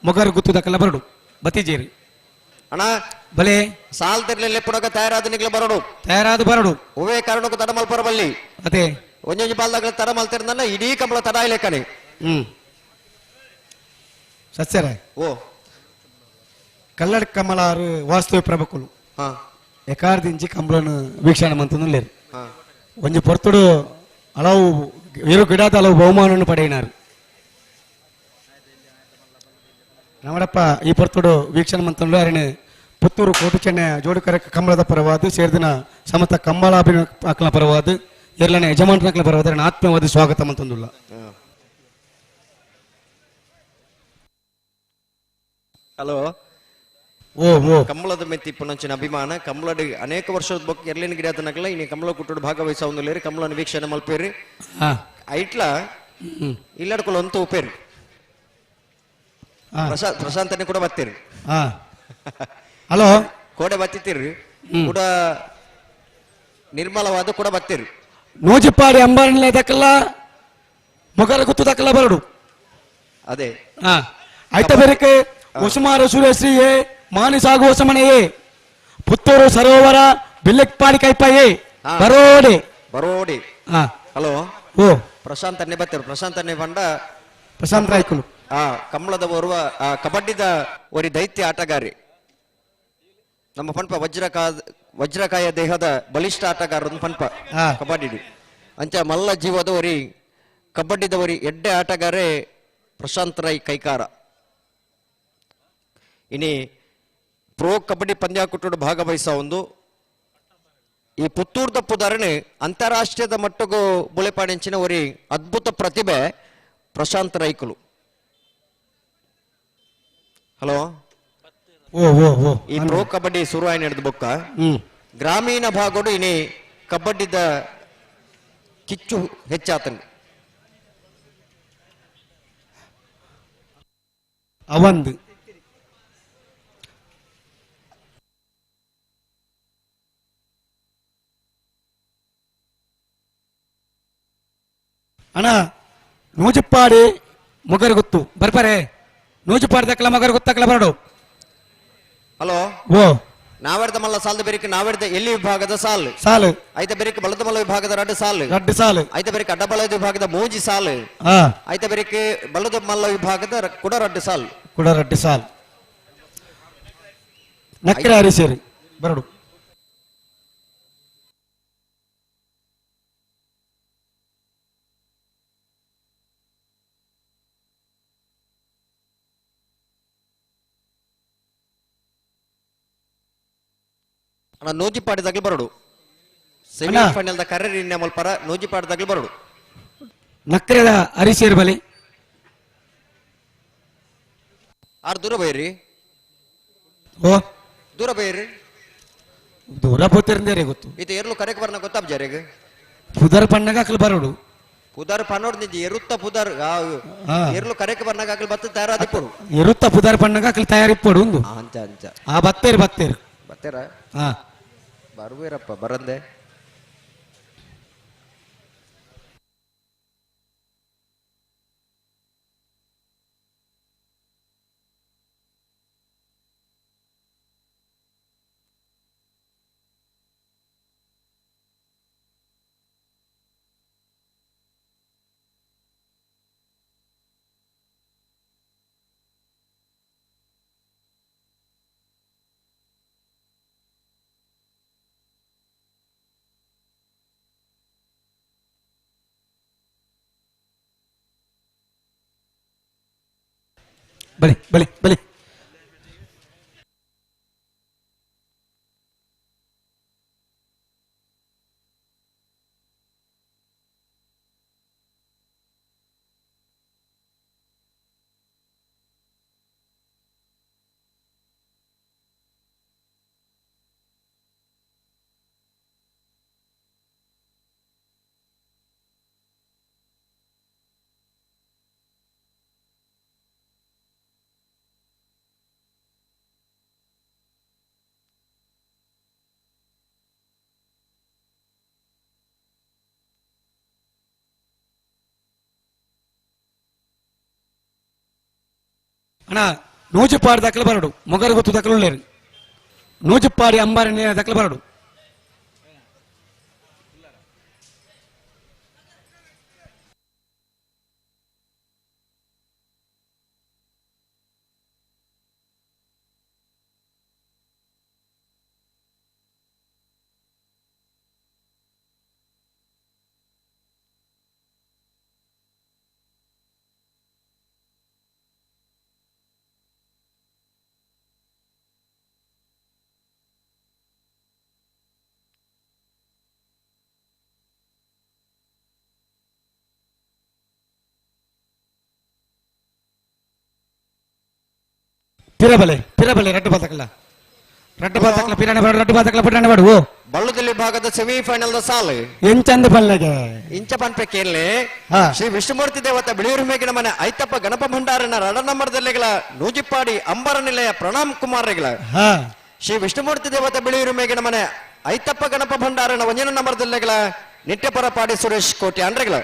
ಮೊಗರು ಗುತ್ತು ದಕ್ಕಲ್ಲ ಬರಡು ಬತ್ತಿಜೇರಿ. ಅಣ್ಣ ಬಲೆ. ಸಾಲ್ ತಿರ್ಲಿಲ್ಲ ಪುಡಕ ತಯಾರಾದ ನಿಗ್ಲ ಬರಡು. ತಯಾರಾದ ಬರಡು. ಹೂವೇ ಕಾರಣಕ್ಕೂ ತಡ ಮಲ್ಪರ ಬಲ್ಲಿ. ಅದೇ. ಒಂಜೊಂಜಿ ಬಾಲ್ದಾಗ್ಲ ತಡ ಮಲ್ತಿರ್ದನ್ನ ಇಡೀ ಕಂಬಳ ತಡ ಇಲೆಕ್ಕನೆ. ಸತ್ಯರ. ಓ. ಕಲ್ಲಡ ಕಮಲಾರು ವಾಸ್ತವ ಪ್ರಭುಕುಲು. ಎಕಾರ್ದಿಂಚಿ ಕಂಬಳನು ವೀಕ್ಷಣೆ ಮಂತಂದು ಲೇರು. ಒಂಜಿ ಪೊರ್ತುಡು ಹಲವು ಇರು ಗಿಡದ ಹಲವು ಬಹುಮಾನವನ್ನು ಪಡೆಯಿನಾರು. ನಮ್ಮಡಪ್ಪ ಈ ಪೊರ್ತುಡು ವೀಕ್ಷಣೆ ಮಂತಂದು ಅರಣೆ ಪುತ್ತೂರು ಕೋಟು ಚೆನ್ನೆ ಜೋಡುಕರ ಕಂಬಳದ ಪರವಾದ ಸೇರಿದಿನ ಸಮತ ಕಂಬಳಾಭಿನ ಪರವಾದ ಎರಲನೆ ಯಜಮಾನರ ಪರವಾದ ಆತ್ಮೀಯವಾದ ಸ್ವಾಗತ ಮಂತಂದುಲ್ಲ. ಹಲೋ. ಓ ಓ. ಕಂಬಳದ ಮೆತ್ತಿ ಪುನಂಚಿನ ಅಭಿಮಾನ ಕಂಬಳದ ಅನೇಕ ವರ್ಷದ ಬೊಕ್ಕ ಎರ್ಲಿನ ಗಿಡ ತನಕಲ್ಲ ಇನಿ ಕಂಬಳ ಕುಟ್ಟುಡು ಭಾಗವಹಿಸ ಒಂದು ಕಂಬಳನ ವೀಕ್ಷಣೆ ಮಲ್ಪೇರಿ. ಐಟ್ಲ ಇಲ್ಲಡ್ಕೊಲ್ಲ ಅಂತ ಉಪೇರಿ. ಪ್ರಶಾಂತನೇ ಕೂಡ ಬತ್ತೀರಿ. ಹಲೋ. ಕೋಡೆ ಬತ್ತಿತ್ತೀರಿ ಕೂಡ ನಿರ್ಮಲವಾದ ಕೂಡ ಬತ್ತೀರಿ. ನೂಜಿಪಾಡಿ ಅಂಬಾರಿನ ದಕ್ಕಲ್ಲ ಮೊಗರ ಗುತ್ತು ದಕ್ಕಲ್ಲ ಬರಡು. ಅದೇ. ಆಯ್ತಾ ಬೇರೆಕೆ ಉಸುಮಾರು ಸೂರ್ಯಶ್ರೀ ಎ ಮಾನಿ ಸಾಗುವ ಸಮನೆಯೇ ಪುತ್ತೂರು ಸರೋವರ ಬಿಲ್ಲಕ್ಪಾಡಿ ಕೈಪಾಯೇ ಬರೋಡೆ ಬರೋಡಿ. Hello ಓ ಪ್ರಶಾಂತ್ ಅನ್ನೆ ಬತ್ತರು ಪ್ರಶಾಂತ್ ಅನ್ನೆ ಬಂಡ ಪ್ರಶಾಂತ್ ರಾಯ್ಕುಲು ಕಮಲದ ಓರ್ವ ಕಬಡ್ಡಿದ ಒರಿ ದೈತ್ಯ ಆಟಗಾರಿ ನಮ್ಮ ಪನ್ಪ ವಜ್ರಕಾಯ ದೇಹದ ಬಲಿಷ್ಠ ಆಟಗಾರರು ಪನ್ಪ ಕಬಡ್ಡಿ ಅಂಚ ಮಲ್ಲ ಜೀವದ ಒರಿ ಕಬಡ್ಡಿದ ಒರಿ ಎಡ್ಡೆ ಆಟಗಾರೆ ಪ್ರಶಾಂತ್ ರೈ ಕೈಕಾರ ಇನಿ ಪ್ರೋ ಕಬಡ್ಡಿ ಪಂದ್ಯಾಕೂಟಡು ಭಾಗವಹಿಸ ಒಂದು ಈ ಪುತ್ತೂರ್ದ ಪುದಾರಣೆ ಅಂತಾರಾಷ್ಟ್ರೀಯದ ಮಟ್ಟಕ್ಕೂ ಬುಳೆಪಾಡಿಂಚಿನ ಒರಿ ಅದ್ಭುತ ಪ್ರತಿಭೆ ಪ್ರಶಾಂತ್ ರೈಕುಲು. ಹಲೋ ಓ ಓ ಓ ಈ ಪ್ರೋ ಕಬಡ್ಡಿ ಶುರು ಆಯ್ನ ಹಿಡಿದು ಬೊಕ್ಕ ಗ್ರಾಮೀಣ ಭಾಗಡು ಇನಿ ಕಬಡ್ಡಿದ ಕಿಚ್ಚು ಹೆಚ್ಚಾತನು. ಅವಂದು ಅಣ್ಣ ನೂಜುಪ್ಪಾಡಿ ಮೊಗರು ಗೊತ್ತು ಬರ್ಪಾರೆ ನೂಜುಪ್ಪಾಡಿ ದಕ್ಕಲ ಮೊಗರು ಗೊತ್ತಕ್ಕಲ ಬರಡು. ಹಲೋ ಓ ನಾವೆರ್ದ ಮಲ್ಲ ಸಾಲದ ಬೆರಿಕೆ ನಾವೆರ್ದ ಎಲ್ಲಿ ವಿಭಾಗದ ಸಾಲು ಸಾಲು ಐತ ಬೆರಿಕೆ ಬಲದ ಮಲ್ಲ ವಿಭಾಗದ ರಡ್ಡು ಸಾಲು ರಡ್ಡು ಸಾಲು ಐತ ಬೆರಿಕೆ ಅಡ್ಡಬಲದ ವಿಭಾಗದ ಮೂಜಿ ಸಾಲು ಐತ ಬೆರಿಕೆ ಬಲದ ಮಲ್ಲ ವಿಭಾಗದ ಕುಡ ರಡ್ಡು ಸಾಲು ಕುಡ ರಡ್ಡು ಸಾಲು ನಕ್ಕರೆ ಹರಿಸೇರಿ ಬರಡು. ಅಣ್ಣ ನೂಜಿಪಾಡಿ ತಗಲು ಬರಡು ಸೆಮಿ ಫೈನಲ್ the ಕರ್ರಿ ಮಲ್ಪರ ನೂಜಿಪಾಡಿ ತಗಲು ಬರಡು. ನಕ್ಕರೆದ ಹರಿಸೇರಿ ಬಲಿ ಆರ್ ದೂರ ಬೈರಿ. ಓ ದೂರ ಬೈರಿ. ದೂರ ಪೋತಿರಂದೇರಿ ಗೊತ್ತು ಇದು ಎರ್ಲು ಕರೆಕ್ ಬರ್ನ ಗೊತ್ತಾಬ್ಜಾರಿಗೆ ಪುದರ್ ಪಣ್ಣಗ ಅಕ್ಲು ಬರಡು ಪುದರ್ ಪನ್ನೋಡ್ ನಿಜ ಎರುತ್ತ ಪುದರ್ ಎರ್ಲು ಕರೆಕ್ ಬರ್ನಾಗ ಅಕ್ಲು ಬತ್ತ ತಯಾರಾದಿಪ್ಪಡು ಎರುತ್ತ ಪುದರ್ ಪಣ್ಣಗ ಅಕ್ಲು ತಯಾರಿಪ್ಪಡು ಒಂದು ಅಂಚ ಅಂಚ ಆ ಬತ್ತೇರಿ ಬತ್ತೇರಿ ಬತ್ತೇರ ಹಾ ಬರುವೇರಪ್ಪ ಬರಂದೆ. ಬಲಿ ಬಲಿ ಬಲಿ ಅಣ್ಣ ನೂಜುಪಾಡಿ ದಕ್ಕಲು ಬರಡು ಮೊಗರು ಗೊತ್ತು ದಕ್ಕಲು ಉಳ್ಳೇರು ನೂಜುಪಾಡಿ ಅಂಬಾರಿ ದಕ್ಕಲು ಬರಡು. ಪಿರಬಲೆ ಪಿರಬಲೆ ರಡ್ಡು ಬಾತಕಲ್ಲ ರಡ್ಡು ಬಾತಕಲ ಪಿರಾಣೆ ಬಾಡು ರಡ್ಡು ಬಾತಕಲ ಪಿರಾಣೆ ಬಾಡು. ಓ ಬಳ್ಳುದಲ್ಲಿ ಭಾಗದ ಸೆಮಿಫೈನಲ್ the ಸಾಲು ಎಂಚಂದ ಪಲ್ಲೆಗೆ ಇಂಚ ಪನ್ಪೆ ಕೇಳಿ ಶ್ರೀ ವಿಷ್ಣುಮೂರ್ತಿ ದೇವತ ಬಿಳಿಯೂರು ಮೇಗಿನ ಮನೆ ಐತಪ್ಪ ಗಣಪ ಭಂಡಾರನ ರಡ ನಂಬರ್ದಲ್ಲಿಗಳ ನೂಜಿಪ್ಪಾಡಿ ಅಂಬರ ನಿಲಯ ಪ್ರಣಾಮ್ ಕುಮಾರ್ ರೆಗಳ ಶ್ರೀ ವಿಷ್ಣುಮೂರ್ತಿ ದೇವತ ಬಿಳಿಯೂರು ಮೇಗಿನ ಮನೆ ಐತಪ್ಪ ಗಣಪ ಭಂಡಾರನ ಒಂಜನ ನಂಬರ್ದಲ್ಲಿಗಳ ನಿಟ್ಟೆಪರಪಾಡಿ ಸುರೇಶ್ ಕೋಟಿ ಅಂಡ್ರೆಗಳ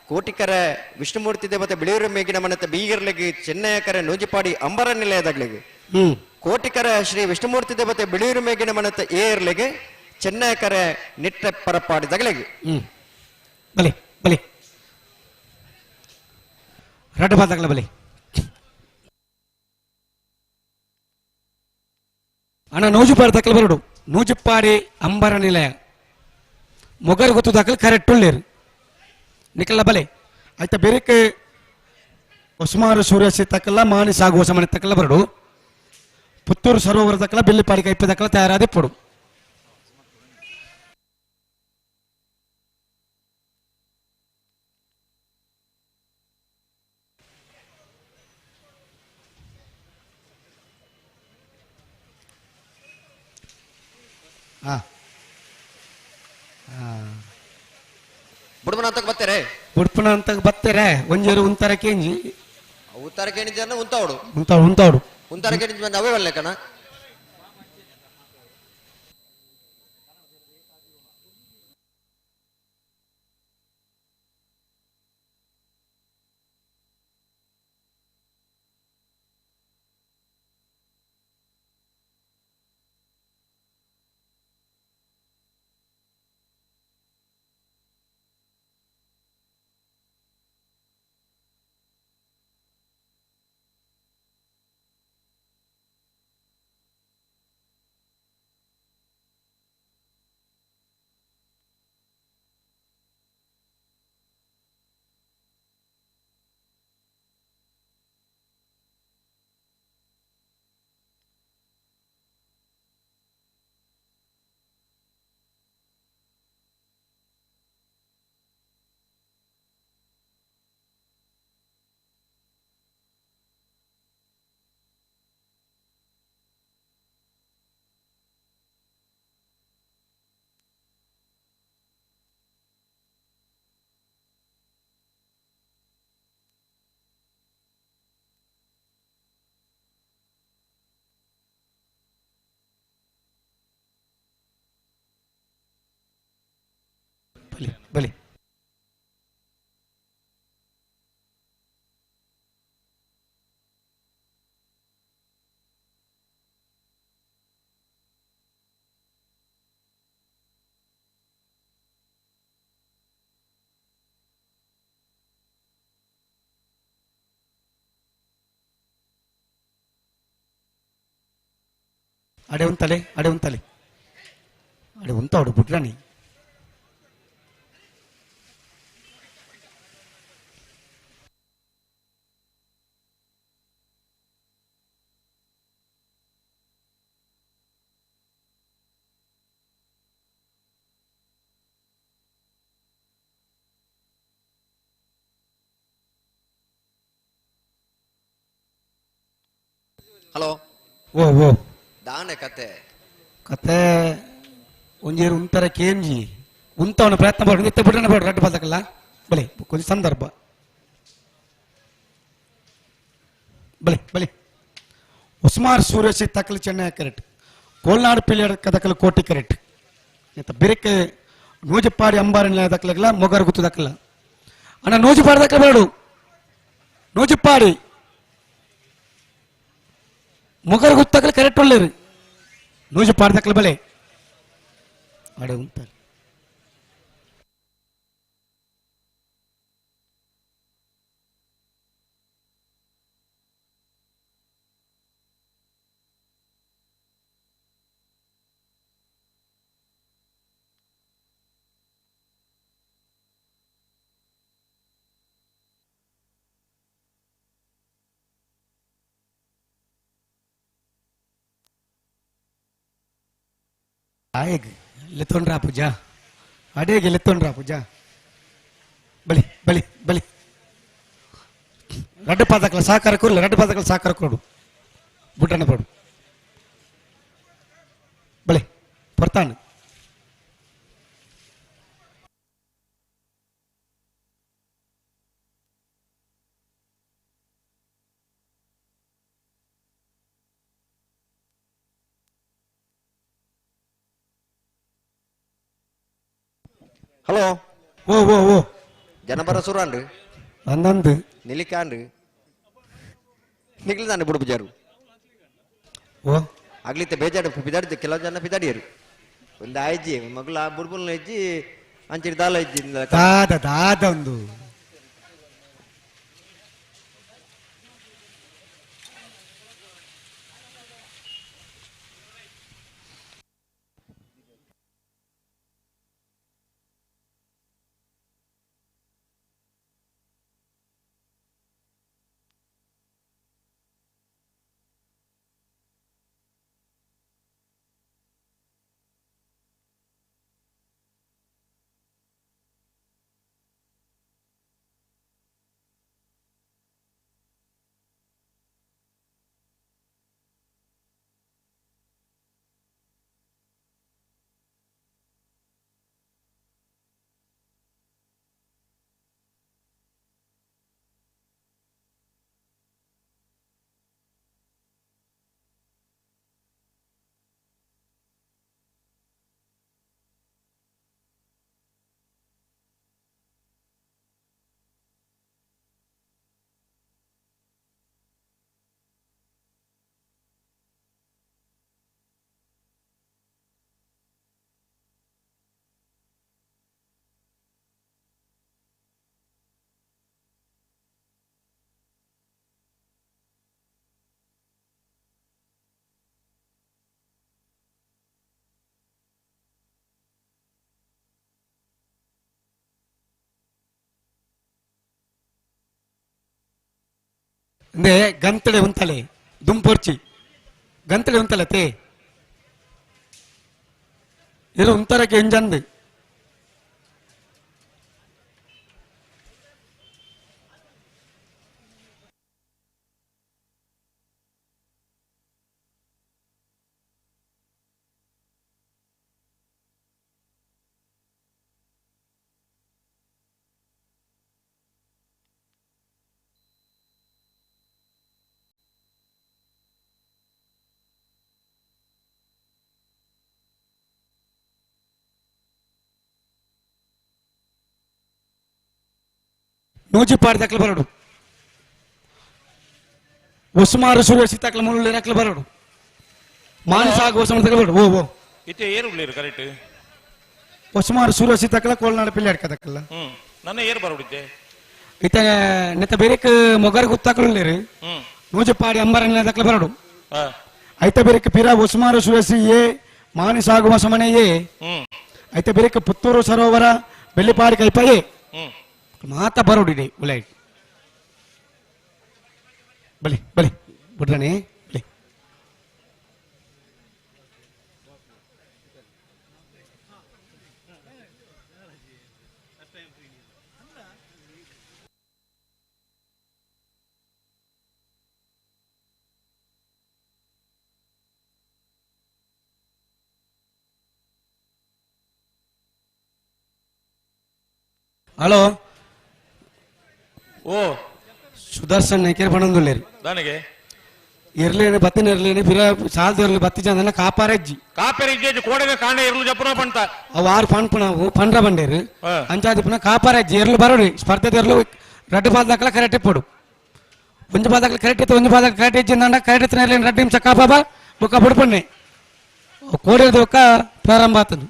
ಕೋಟಿಕರೆ ವಿಷ್ಣುಮೂರ್ತಿ ದೇವತೆ ಬಿಳಿಯೂರು ಮೇಗಿನ ಮನೆತ ಬೀಗರ್ಲಿಗೆ ಚೆನ್ನಯ್ಯಕರೆ ನೂಜಿಪಾಡಿ ಅಂಬರ ನಿಲಯದಾಗ್ಲಿಗೆ ಕೋಟಿಕರೆ ಶ್ರೀ ವಿಷ್ಣುಮೂರ್ತಿ ದೇವತೆ ಬಿಳಿಯೂರು ಮೇಗಿನ ಮನೆತ ಏರ್ಲಿಗೆ ಚೆನ್ನಯ್ಯಕರೆ ನಿಟ್ಟೆ ಪರಪಾಡಿದಾಗಲಿಗೆ. ಬಲೆ ಬಲೆ ರಡ್ಡು ಬಾತಕಲ ಬಲೆ ಅಣ್ಣ ನೂಜುಪಾಡಿ ತಕ್ಕಲು ಬರಡು ನೂಜುಪಾಡಿ ಅಂಬರ ನಿಲಯ ಮೊಗರು ಗೊತ್ತು ದಾಖಲು ಕರೆಕ್ಟ್ ಉಳ್ಳೇರು ನಿಕಲ್ಲ ಬಲೆ ಆಯ್ತಾ ಬೇರೆಕ್ಕೆ ಸುಮಾರು ಸೂರ್ಯಸಿ ತಕ್ಕಲ್ಲ ಮಾನಿ ಸಾಗುವ ಸಮಯ ತಕ್ಕಲ್ಲ ಬರಡು ಪುತ್ತೂರು ಸರೋವರ ತಕ್ಕಲ್ಲ ಬೆಳ್ಳಿಪಾಡಿ ಕೈಪೆ ತಕ್ಕಲ್ಲ ತಯಾರಾದ ಪೊಡು ಹಾ ಬುಡ್ಮನ ಅಂತಕ್ ಬತ್ತಾರೆ ಉಡುಪನ ಅಂತ ಬತ್ತಾರೆ ಒಂಜೇರು ಉಂತರ ಕೇಂಜಿ ಉತ್ತರ ಕೇಣಿದ್ದ ಉಂತಾವಡು ಉಂತಾಡು ಉಂತಾಡು ಉಂತಾರ ಕೇಣಿದ್ ಬಂದ ಅವೇ ವಲ್ಲೆ ಕಣ. ಬಲಿ ಬಲಿ ಅಡೆ ಉಂತಲೆ ಅಡೆ ಉಂತಲೆ ಅಡೆ ಉಂತಾಡು ಬುಡ್ರಾಣಿ. ಹಲೋ. ಓ ಓ ದಾನೆ ಕತೆ ಕತೆ ಒಂಜೇರು ಉಂತರ ಕೇಂಜಿ ಉಂತವನ ಪ್ರಯತ್ನ ಪಡು ನಿತ್ಯ ಬಿಡಣ ಬೇಡ ರಡ್ಡು ಬದಕಲ್ಲ ಬಲೆ ಕೊಂಚ ಸಂದರ್ಭ ಬಲೆ ಬಲೆ ಉಸ್ಮಾರ್ ಸೂರ್ಯಸಿ ತಕಲು ಚೆನ್ನೈ ಕರೆಕ್ಟ್ ಕೋಲ್ನಾಡು ಪಿಳಿಯರ್ ಕದಕಲು ಕೋಟಿ ಕರೆಕ್ಟ್ ಇತ್ತ ಬಿರಕ್ಕೆ ನೂಜಪಾಡಿ ಅಂಬಾರಿ ದಕ್ಕಲಾಗಲ್ಲ ಮೊಗರು ಗುತ್ತು ದಕ್ಕಲ್ಲ ಅಣ್ಣ ನೂಜುಪಾಡಿ ದಕ್ಕಲ ಬೇಡು ನೂಜುಪಾಡಿ ಮೊಗರು ಗುತ್ತಕಲು ಕರೆಕ್ಟ್ ಒಳ್ಳೇರು ನೂಜುಪಾಡಿ ದಕ್ಕಲ ಬಲೆ ಅಡೆ ಉಂಟಲ್ಲ ಆಯಗ್ ಲೆತ್ತೊಂಡ್ರಾ ಪೂಜಾ ಅಡೇಗೆ ಲೆತ್ತೊಂಡ್ರಾ ಪೂಜಾ ಬಲಿ ಬಲಿ ಬಲಿ ರಡ್ಡು ಪಾದಕಲ ಸಹಕಾರ ಕೊರ್ಲ ರಡ್ಡು ಪಾದಕಲ ಸಹಕಾರ ಕೊಡು ಬುಡ್ಡಣ್ಣ ಪಡು ಬಲಿ ಪೊರ್ತಾನು. ಹಲೋ. ಓ ಓ ಓ ಜನಪರ ಸುರಾಂಡ್ ಅಂದಂದು ನಿಲಿಕಾಂಡ್ ನಿಗ್ಲಿದಾನೆ ಬುಡು ಪೂಜಾರು. ಓ ಆಗ್ಲಿತ್ತೆ ಬೇಜಾಡು ಪಿದಾಡಿದ್ದು ಕೆಲವು ಜನ ಪಿದಾಡಿಯರು ಒಂದು ಆಯ್ಜಿ ಮಗಳ ಬುಡ್ಬುಲ್ನ ಹೆಜ್ಜಿ. ಅಂಚಿನ ದಾಲ ಇಜ್ಜಿ. ದಾದ ದಾದ ಒಂದು ಅಂದ್ರೆ ಗಂತಡೆ ಉಂತಲೆ ದುಂಪೊರ್ಚಿ ಗಂತಡೆ ಉಂತಲೆ ತೇ ಇದು ಉಂತರಕ್ಕೆ ಇಂಜಂದು ನೂಜಿಪಾಡಿ ದಕ್ಲ ಬರಡು ಉಸುಮಾರು ಸೂರ್ಯ ಸೀತಾಕ್ಲ ಮುಳ್ಳು ರಕ್ಲ ಬರಡು ಮಾನಸಾಗ ಹೊಸ ತಕ್ಲ ಬರಡು ಓ ಓ ಇತ್ತೆ ಏರು ಉಳ್ಳೇರು ಕರೆಕ್ಟ್. ಉಸುಮಾರು ಸೂರ್ಯ ಸೀತಾಕ್ಲ ಕೋಲ್ನಾಡ ಪಿಲ್ಲೆ ಅಡ್ಕದಕ್ಕಲ್ಲ. ನನ್ನ ಏರು ಬರೋಡಿದ್ದೆ. ಇತ್ತ ನೆತ್ತ ಬೇರೆಕ್ ಮೊಗರ್ ಗುತ್ತಾಕ್ಲು ನೂಜಿಪಾಡಿ ಅಂಬರನ್ನ ದಕ್ಲ ಬರಡು. ಐತ ಬೇರೆಕ್ ಪಿರ ಉಸುಮಾರು ಸೂರ್ಯಸಿ ಎ ಮಾನಸಾಗುವ ಸಮನೆ ಎ. ಐತ ಬೇರೆಕ್ ಪುತ್ತೂರು ಸರೋವರ ಬೆಳ್ಳಿಪಾಡಿ ಕೈಪ ಎ. ಮಾತ ಬರೋಡಿದೆ ಉಲೈ ಬಲಿ ಬಲಿ ಬುಡ್ರನೆ ಬಲಿ. ಹಲೋ ಓ ಸುದರ್ಶನ್ ನೇಕೆರ್ ಬಣ್ಣಂದುಲ್ಲೇರಿ ದಾನಿಗೆ ಇರ್ಲೇನೆ ಬತ್ತಿನ ಇರ್ಲೇನೆ ಬಿರ ಸಾಲ್ದ ಇರ್ಲಿ ಬತ್ತಿ ಜನ ಕಾಪಾರಜ್ಜಿ. ಕಾಪೇರಿ ಇಜ್ಜಿ ಕೋಡೆಗೆ ಕಾಂಡ ಇರ್ಲು ಜಪ್ಪುನ ಪಂತ. ಅವು ಆರು ಪಣ್ಪುನ ಅವು ಪಂಡ್ರ ಬಂಡೇರು. ಅಂಚಾದಿ ಪುನ ಕಾಪಾರಜ್ಜಿ ಎರ್ಲು ಬರೋಡಿ ಸ್ಪರ್ಧೆ ಎರ್ಲು ರಡ್ಡು ಪಾದಕಲ ಕರೆಕ್ಟ್ ಇಪ್ಪಡು ಒಂಜಿ ಪಾದಕಲ ಕರೆಕ್ಟ್ ಇತ್ತು ಒಂಜಿ ಪಾದಕಲ ಕರೆಕ್ಟ್ ಇಜ್ಜಿ ಅಂಡ ಕರೆಕ್ಟ್ ಇತ್ತು ಇರ್ಲೇನೆ ರಡ್ಡು ನಿಮಿಷ ಕಾಪಾಬ ಬೊಕ್ಕ ಬುಡ್ಪಣ್ಣೆ ಕೋಡಿದ ಬೊಕ್ಕ ಪ್ರಾರಂಭ ಆತದು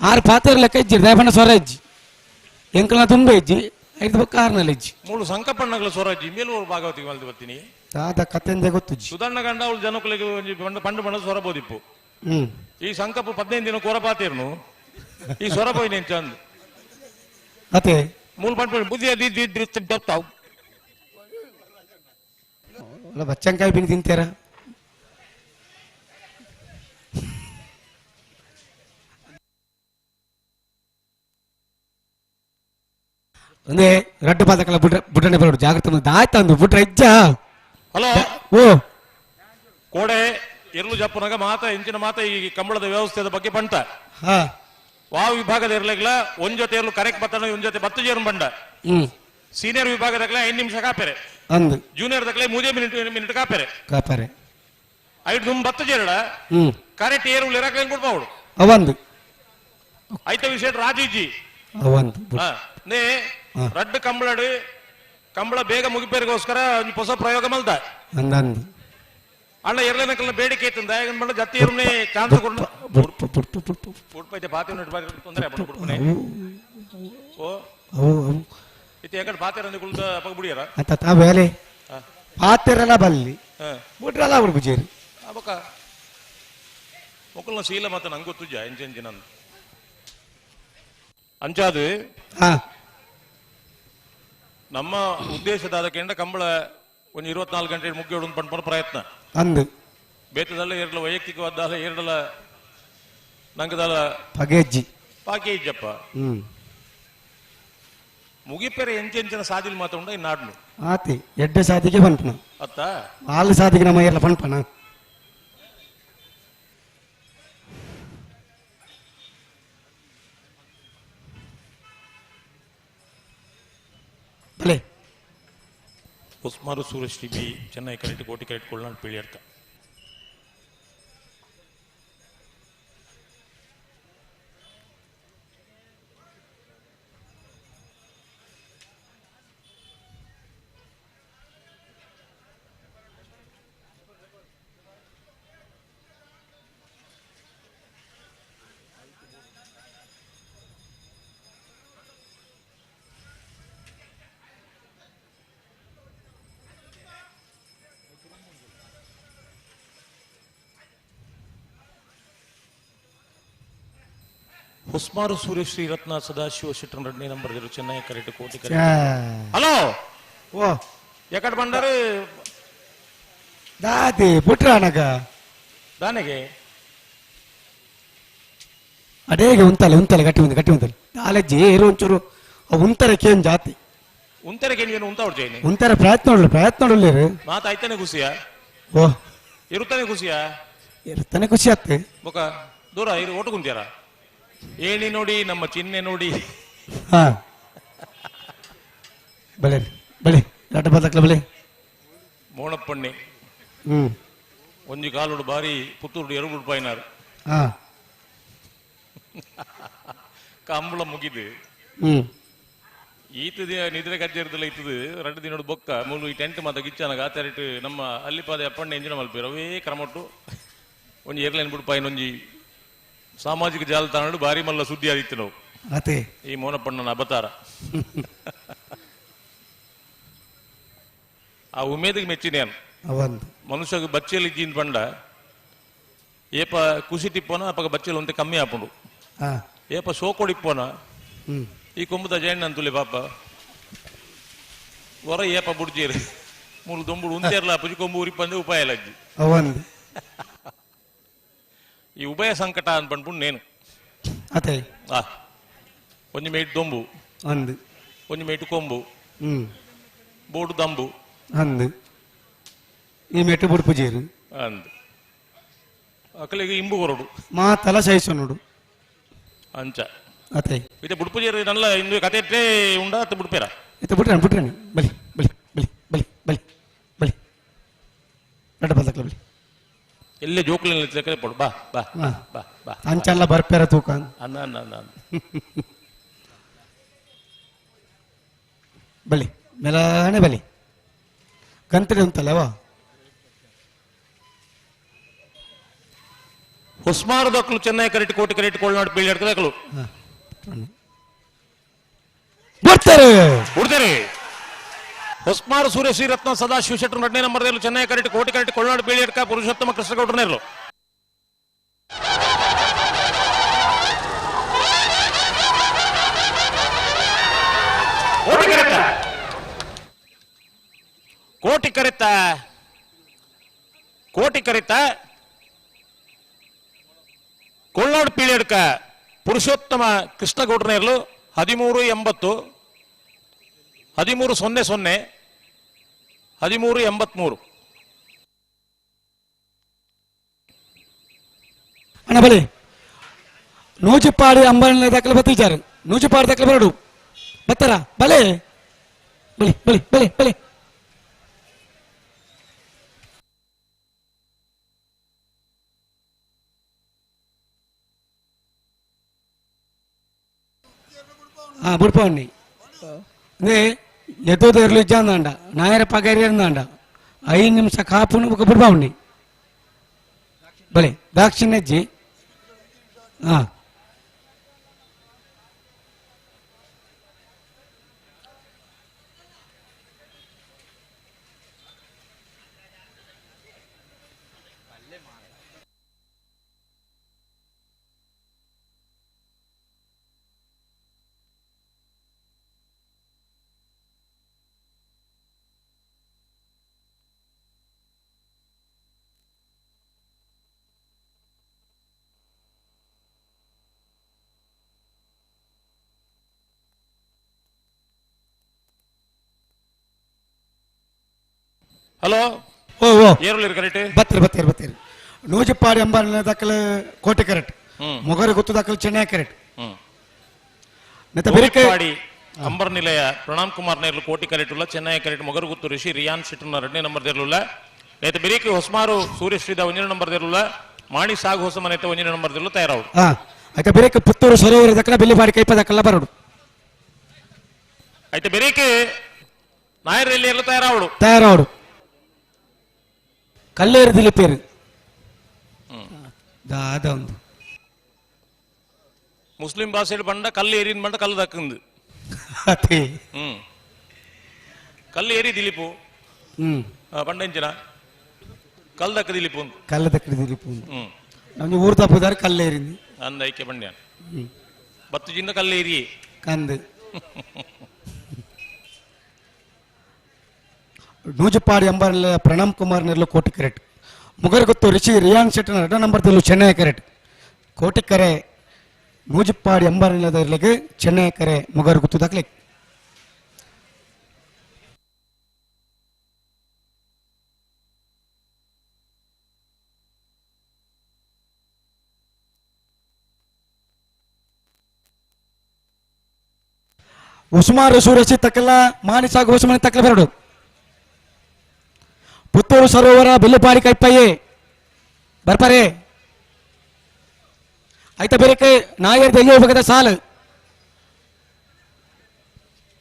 ಆರು ಪಾತ್ರ ಲೆಕ್ಕ ಇಜ್ಜಿ ದಯಪಣ್ಣ ಸ್ವರ ಇಜ್ಜಿ ಎಂಕಲ್ನ ತುಂಬ ಇಜ್ಜಿ ಐದು ಬೊಕ್ಕ ಆರ್ನಲ್ಲಿ ಇಜ್ಜಿ. ಮೂಳು ಸಂಕಪಣ್ಣಗಳ ಸ್ವರಾಜ್ಯ ಮೇಲೂರು ಭಾಗವತಿಗೆ ಮಲ್ದು ಬರ್ತೀನಿ. ದಾದ ಕತ್ತೆಂದೆ ಗೊತ್ತು ಸುಧಣ್ಣ ಗಂಡ ಅವಳು ಜನಕುಲಿಗೆ ಒಂಜಿ ಪಂಡು ಪಂಡು ಬಣ್ಣ ಸ್ವರ ಬೋದಿಪ್ಪು. ಈ ಸಂಕಪ್ಪ 15 ದಿನ ಕೋರಪಾತಿರ್ನು ಈ ಸ್ವರ ಪೋಯಿ ಚಂದ್ ಅತೆ ಮೂಳು ಪಂಡು ಬುದ್ಧಿ ಅದಿ ಅಲ್ಲ ಬಚ್ಚಂಕಾಯಿ ಬಿನಿ ತಿಂತೀರ ಒಂದೇ ರಡ್ಡು ಪಾದಕಲ್ಲ ಬುಡ್ರ ಬುಡ್ರನೆ ಬರೋಡು ಜಾಗ್ರತೆ ಮುಂದೆ ಆಯ್ತು ಅಂದು ಬುಡ್ರ ಇಜ್ಜ. ಹಲೋ ಓ ಕೋಡೆ ಇರ್ಲು ಜಪ್ಪುನಾಗ ಮಾತ ಇಂಚಿನ ಮಾತ ಈ ಕಂಬಳದ ವ್ಯವಸ್ಥೆದ ಬಗ್ಗೆ ಬಂತ. ವಾ ವಿಭಾಗದ ಇರ್ಲಿಗ್ಲ ಒಂದ್ ಜೊತೆ ಇರ್ಲು ಕರೆಕ್ಟ್ ಬತ್ತಣ ಒಂದ್ ಜೊತೆ ಬತ್ತು ಜೇರು ಬಂಡ. ಸೀನಿಯರ್ ವಿಭಾಗದಾಗಲೇ 5 ನಿಮಿಷ ಕಾಪೆರೆ. ಅಂದು ಜೂನಿಯರ್ ದಕ್ಲೆ ಮೂಜೆ ಮಿನಿಟ್ ಮಿನಿಟ್ ಕಾಪೆರೆ. ಕಾಪಾರೆ ಐದು ದುಮ್ ಬತ್ತು ಜೇರಡ ಕರೆಕ್ಟ್ ಏರು ಇರಕ್ಲೇನ್ ಬಿಡ್ಬಾವಡು. ಅವಂದು ಐತ ವಿಷಯ ರಾಜೀಜಿ ಅವಂದು ನೇ ರಡ್ಡು ಕಂಬಳಡು ಕಂಬಳ ಬೇಗ ಮುಗಿಪೇರಿಗೋಸ್ಕರ ಒಂಜಿ ಹೊಸ ಪ್ರಯೋಗ ಮಲ್ದ. ಅಂದಂದು ಅಣ್ಣ ಎರಡನೇ ಬೇಡಿಕೆ ಇತ್ತು ದಯಾಗನ್ ಬಂಡ ಜತ್ತಿ ಇರುನೆ ಚಾನ್ಸ್ ಕೊಡು. ಬುಡ್ಪು ಬುಡ್ಪು ಬುಡ್ಪು ಬುಡ್ಪೈತೆ ಪಾತೆ ತೊಂದರೆ ಬುಡ್ಪುನೆ ಓ ಅವು ಅವು ಇತ್ತೆ ಎಕಡೆ ಪಾತೆರಂದು ಕುಲ್ದ ಅಪಗ ಬುಡಿಯರ ಅಂತ ತಾ ಬೇಲೆ ಪಾತೆರಲ ಬಲ್ಲಿ ಬುಡ್ರಲ ಬುಡ್ಪುಜೇರಿ ಅಬಕ ಮೊಕ್ಕಲ್ನ ಶೀಲ ಮತ್ತೆ ನಂಗೆ ಗೊತ್ತುಜ ಎಂಚೆಂಚಿ ನಂದು ಅಂಚಾದು ನಮ್ಮ ಉದ್ದೇಶದಾದ ಕೆಂಡ ಕಂಬಳ ಒಂದು 24 ಗಂಟೆ ಮುಗಿಯೋಡು ಪಂಡ್ಪನ ಪ್ರಯತ್ನ ಅಂದು ಬೇತದಲ್ಲ ಎರಡಲ ವೈಯಕ್ತಿಕವಾದ ಎರಡಲ ನಂಗದಲ್ಲ ಪಗೇಜ್ಜಿ ಪಾಕೇಜ್ಜಪ್ಪ ಮುಗಿಪೆರೆ ಎಂಚೆಂಚಿನ ಸಾದಿಲ್ ಮಾತ್ರ ಉಂಡ ನಾಡ್ನು ಆತಿ ಎಡ್ಡೆ ಸಾದಿಗೆ ಪನ್ಪನ ಅತ್ತ ಆಲು ಸಾದಿಗೆ ನಮ್ಮ ಎಲ್ಲ ಪನ್ಪನ ಬಲೆ ಉಸ್ಮಾರು Suraj TV Chennai correct Koti correct ಕೊಳ್ಳ ಪೀಳಿಯರ್ಕ ಹೊಸ್ಮಾರು ಸೂರ್ಯ ಶ್ರೀ ರತ್ನ ಸದಾಶಿವ ಶೆಟ್ಟರ್ ಎರಡನೇ number Chennai correct Koti correct. Hello ಓ ಎಕಡೆ ಬಂಡಾರು ದಾದಿ ಬುಟ್ರಾನಗ ದಾನೆಗೆ ಅಡೇಗೆ ಉಂತಲೆ ಉಂತಲೆ ಗಟ್ಟಿ ಉಂತ ಗಟ್ಟಿ ಉಂತಲೆ ದಾಲಜ್ಜಿ ಏರು ಒಂಚೂರು ಉಂತರೆ ಕೇನ್ ಜಾತಿ ಉಂತರೆ ಕೇನ್ ಉಂತ ಜೈನಿ ಉಂತರೆ ಪ್ರಯತ್ನ ಉಳ್ಳು ಪ್ರಯತ್ನ ಉಳ್ಳಿರು ಮಾತ ಆಯ್ತಾನೆ ಖುಷಿಯಾ ಓ ಇರುತ್ತಾನೆ ಖುಷಿಯಾ ಇರ್ತಾನೆ ಖುಷಿ ಆತ್ತೆ ಬೊಕ ದೂರ ಇರು ಓಟು ಕುಂತಿಯಾರ ಏಣಿ ನೋಡಿ ನಮ್ಮ ಚಿಹ್ನೆ ನೋಡಿ ಹಾ ಬಳೆ ಬಳೆ ರಡ್ಡ ಬದಕ್ಲ ಬಳೆ ಮೋಣಪ್ಪಣ್ಣೆ ಒಂಜಿ ಕಾಲುಡು ಬಾರಿ ಪುತ್ತೂರು ಎರಡು ರೂಪಾಯಿನಾರು ಹಾ ಕಂಬಳ ಮುಗಿದು ಈತದ ನಿದ್ರೆ ಕಜ್ಜೇರ್ದಲ್ಲ ಇತ್ತದು ಎರಡು ದಿನಡು ಬೊಕ್ಕ ಮೂಲು ಈ ಟೆಂಟ್ ಮಾತ ಗಿಚ್ಚನಗ ಆತರಿಟ್ಟು ನಮ್ಮ ಅಲ್ಲಿಪಾದ ಅಪ್ಪಣ್ಣೆ ಎಂಜಿನ ಮಲ್ಪಿರ ಅವೇ ಕ್ರಮೊಟ್ಟು ಒಂಜಿ ಏರ್ಲೈನ್ ಬುಡ್ಪಾಯಿನ ಒಂಜಿ ಸಾಮಾಜಿಕ ಜಾಲತಾಣ ಬಾರಿ ಮಲ್ಲ ಸುದ್ದಿ ಆದಿತ್ತು ನಾವು ಅದೇ ಈ ಮೋನಪ್ಪಣ್ಣನ ಅಬತಾರ ಆ ಉಮೇದಿಗೆ ಮೆಚ್ಚಿನೇನು ಮನುಷ್ಯಗೆ ಬಚ್ಚೆಲಿ ಜೀನ್ ಪಂಡ ಏಪ ಕುಸಿ ಟಿಪ್ಪೋನ ಅಪಗ ಬಚ್ಚೆಲು ಅಂತ ಕಮ್ಮಿ ಆಪುಂಡು ಏಪ ಸೋಕೊಡಿಪ್ಪೋನ ಈ ಕೊಂಬುದ ಜಯಣ್ಣ ಅಂತುಲೆ ಪಾಪ ಹೊರ ಏಪ ಬುಡ್ಜೇರಿ ಮೂಲು ದೊಂಬುಡು ಉಂತೇರ್ಲ ಪುಜಿ ಕೊಂಬು ಉರಿಪಂದೆ ಉಪಾಯ ಲಜ್ಜಿ ಈ ಉಭಯ ಸಂಕಟ ಅಂತ ಪಂಡ್ಪುಂಡು ನೇನು ಅದೇ ಆ ಒಂಜಿ ಮೇಟ್ ದೊಂಬು ಅಂದು ಒಂಜಿ ಮೇಟು ಕೊಂಬು ಬೋಡು ದಂಬು ಅಂದು ಈ ಮೆಟ್ಟು ಬುಡ್ಪು ಜೇರು ಅಂದು ಅಕಲಿಗೆ ಇಂಬು ಕೊರಡು ಮಾತಲ ಸಹಿಸು ನೋಡು ಅಂಚ ಅದೇ ಇದು ಬುಡ್ಪು ಜೇರು ನಲ್ಲ ಇಂದು ಕತೆ ಇಟ್ಟೆ ಉಂಡ ಅತ್ತ ಬುಡ್ಪೇರ ಇತ್ತ ಬುಟ್ರೇಣ ಬುಟ್ರೇಣ ಬಲಿ ಬಲಿ ಬಲಿ ಬಲಿ ಬಲಿ ಬಲಿ ರಡ್ಡ ಬದಕ್ಲ ಬಲಿ ಎಲ್ಲೇ ಜೋಕುಲ ಪಡು ಬಾ ಬಾ ಬಾ ಬಾ ಅಂಚಲ್ಲ ಬರ್ಪೇರ ತೂಕ ಅನ್ನ ಅನ್ನ ಅನ್ನ ಬಲಿ ಮೆಲಾನೆ ಬಲಿ ಕಂತಡಿ ಉಂಟಲ್ಲವಾ ಹೊಸ್ಮಾರದಕ್ಕಲು ಚೆನ್ನೈ ಕರೆಕ್ಟ್ ಕೋಟಿ ಕರೆಕ್ಟ್ ಕೊಳ್ನಾಡು ಬೀಳಿ ಹಿಡ್ಕದಕ್ಕಲು ಬರ್ತಾರೆ ಬಿಡ್ತಾರೆ ಹೊಸ್ಮಾರು ಸೂರ್ಯ ಶ್ರೀರತ್ನ ಸದಾ ಶಿವಶೆಟ್ಟರು ಎರಡನೇ number Chennai correct Koti correct Kolnadu ಬೀಳಿ ಹಿಡ್ಕ Purushottama ಕೃಷ್ಣಗೌಡರನೇರ್ಲು ಕೋಟಿ ಕರೆತ ಕೋಟಿ ಕರೆತ ಕೋಟಿ ಕರೆತ ಕೊಳ್ಳಾಡು ಪೀಳಿಯಡ್ಕ ಪುರುಷೋತ್ತಮ ಕೃಷ್ಣಗೌಡರನೇರ್ಲು 13.80 13.00 13.83. ಅಣ್ಣ ಬಲಿ ನೂಜಿಪ್ಪಾಡಿ ಅಂಬಾನಿ ದಾಖಲೆ ಬತ್ತೀಚಾರು ನೂಜಿಪ್ಪಾಡಿ ದಾಖಲೆ ಬರಡು ಬತ್ತಾರ ಬಲೆ ಬಲಿ ಬಲಿ ಬಲಿ ಬಲಿ ಹಾ ಬುಡ್ಪವಣ್ಣಿ ನೇ ಎದ್ದೋದೇರ್ಲು ಇಜ್ಜಾಂದಾಂಡ ನಾಯರ ಪಗರಿಯಂದಾಂಡ 5 ನಿಮಿಷ ಕಾಪುನು ಬುಕ್ಕ ಬುಡ್ಪವಣ್ಣಿ ಬಲೆ ದಾಕ್ಷಿಣ್ಯಜ್ಜಿ. ಹಾ ಹಲೋ ಓ ಓ ಏರುಳಿರು ಕರೆಕ್ಟ್ ಬತ್ತಿರಿ ಬತ್ತಿರಿ ಬತ್ತಿರಿ ನೂಜಪ್ಪಾಡಿ ಅಂಬಾರಿ ದಾಖಲೆ ಕೋಟೆ ಕರೆಕ್ಟ್ ಮೊಗರು ಗೊತ್ತು ದಾಖಲೆ ಚೆನ್ನೈ ಕರೆಕ್ಟ್ ನೆತ್ತ ಬೆರಿಕೆ ಪಾಡಿ ಅಂಬರ್ ನಿಲಯ ಪ್ರಣಾಮ್ ಕುಮಾರ್ ನೇರ್ಲು ಕೋಟಿ ಕರೆಟುಲ್ಲ ಚೆನ್ನೈ ಕರೆಟ್ ಮೊಗರುಗುತ್ತು ಋಷಿ ರಿಯಾನ್ ಶೆಟ್ಟರ್ನ ಎರಡನೇ ನಂಬರ್ ದೇರ್ಲುಲ್ಲ ನೇತ ಬೆರಿಕೆ ಹೊಸ್ಮಾರು ಸೂರ್ಯಶ್ರೀದ ಒಂಜನೇ ನಂಬರ್ ದೇರ್ಲುಲ್ಲ ಮಾಣಿ ಸಾಗು ಹೊಸ ಮನೆತ ಒಂಜನೇ ನಂಬರ್ ದೇರ್ಲು ತಯಾರಾವು ಹಾ ಆಯ್ತಾ ಬೆರಿಕೆ ಪುತ್ತೂರು ಸರೋವರ ದಾಖಲೆ ಬೆಲ್ಲಿಪಾಡಿ ಕೈಪ ದಾಖಲೆ ಬರೋಡು అయితే ಬೆರಿಕೆ ನಾಯರ್ ಎಲ್ಲಿ ಎಲ್ಲ ತಯಾರಾವಡು ತಯಾರಾವಡು ಕಲ್ಲೇರು ದಿಲಿಪೇರು ದಾದ ಒಂದು ಮುಸ್ಲಿಂ ಭಾಷೆಯಲ್ಲಿ ಬಂಡ ಕಲ್ಲು ಏರಿನ ಬಂಡ ಕಲ್ಲು ದಕ್ಕಿಂದು ಅದೇ ಹ್ಮ್ ಕಲ್ಲು ಏರಿ ದಿಲೀಪು ಹ್ಮ್ ಬಂಡ ಇಂಚಿನ ಕಲ್ಲು ದಕ್ಕ ದಿಲೀಪು ಕಲ್ಲ ದಕ್ಕಡಿ ದಿಲಿಪು ಹ್ಮ್ ನಮ್ಗೆ ಊರು ತಪ್ಪುದಾರೆ ಕಲ್ಲೇರಿಂది ಅಂದ ಐಕೆ ಬಂಡ್ಯ ಬತ್ತು ಜಿಂದ ಕಲ್ಲು ಏರಿ ಕಂದು ನೂಜಪಾಡಿ ಅಂಬಾರಿಲ ಪ್ರಣಮ್ ಕುಮಾರ್ ನೆರ್ಲು ಕೋಟಿ ಕರೆಟ್ ಮುಗರ್ಗೊತ್ತು ರಿಷಿ ರಿಯಾನ್ ಶೆಟ್ಟನ ಎರಡ ನಂಬರ್ ದಿಲ್ಲು ಚೆನ್ನೈ ಕರೆಟ್ ಕೋಟಿಕರೆ ನೂಜಪ್ಪಾಡಿ ಅಂಬಾರಿಲದ ಇರ್ಲಿಗೆ ಚೆನ್ನೈ ಕರೆ ಮುಗರ್ಗುತ್ತು ದಾಖಲೆ ಉಸ್ಮಾನ್ ಸೂರಸಿ ತಕ್ಕಲ್ಲ ಮಾನಿಸಾಗ ಹೊಸಮನೆ ತಕ್ಕಲ ಬರಡು ಪುತ್ತೂರು ಸರೋವರ ಬೆಲ್ಲಪಾಡಿ ಕೈಪಯ್ಯೆ ಬರ್ಪಾರೆ ಆಯ್ತಾ ಬೇರೆ ನಾಯರ್ ಎಲ್ಲಿ ಹೋಗದ ಸಾಲು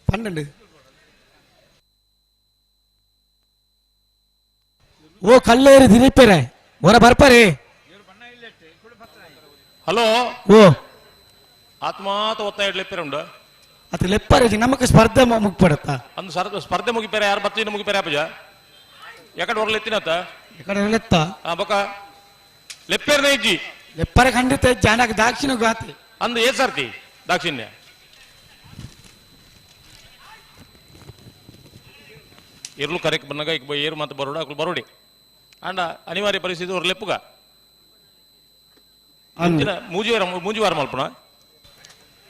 12 ಓ ಕಲ್ಲೇರಿ ದಿಲೀಪೇರೆ ಹೊರ ಬರ್ಪಾರೆ ಹಲೋ ಓ ಆತ್ಮಾತ ಒತ್ತಾಯ ಇಡ್ಲಿಪ್ಪೇರೆ ಉಂಡು ಅದು ಲೆಪ್ಪರೆ ನಮಕ್ ಸ್ಪರ್ಧೆ ಮುಗ್ಪಡತ್ತಾ ಅಂದು ಸರ್ ಸ್ಪರ್ಧೆ ಮುಗಿಪೇರೆ ಯಾರು ಬತ್ತಿನ ಮುಗಿಪೇರೆ ಅಪ್ಪಜ ಎಕಡೆ ಹೊರಲೆತ್ತಿನತ್ತ ಈ ಕಡೆ ಲೆತ್ತ ಆ ಬೊಕ ಲೆಪ್ಪೇರ್ನ ಇಜ್ಜಿ ಲೆಪ್ಪರೆ ಖಂಡಿತ ಜಾನಕ ದಾಕ್ಷಿಣ ಗಾತಿ ಅಂದು ಏ ಸರ್ತಿ ದಾಕ್ಷಿಣ್ಯ ಇರ್ಲು ಕರೆಕ್ ಬಂದಾಗ ಈಗ ಏರು ಮತ್ತೆ ಬರೋಡ ಅಕ್ಲು ಬರೋಡಿ ಅಂಡ ಅನಿವಾರ್ಯ ಪರಿಸ್ಥಿತಿ ಅವ್ರ ಲೆಪ್ಪುಗ ಮೂಜಿವಾರ ಮೂಜಿವಾರ ಮಲ್ಪಣ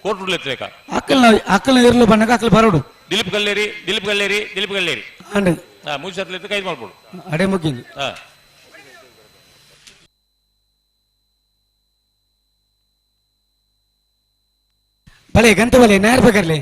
ಕೋರ್ಟ್ ಲೆತ್ತಲೇಕ ಅಕ್ಕಲ್ನ ಅಕ್ಕಲ್ನ ಇರ್ಲು ಬಣ್ಣಗ ಅಕ್ಕಲ್ ಬರೋಡು ದಿಲೀಪ್ ಗಲ್ಲೇರಿ ದಿಲೀಪ್ ಗಲ್ಲೇರಿ ದಿಲೀಪ್ ಗಲ್ಲೇರಿ ಅಂಡ್ ಹಾ ಮೂಜಿ ಸರ್ತಿ ಲೆತ್ತ ಕೈದು ಮಲ್ಪಡು ಅಡೆ ಮುಗಿಂದು ಹಾ ಬಲೆ ಗಂಟೆ ಬಲೆ ನೇರ ಬಗರ್ಲಿ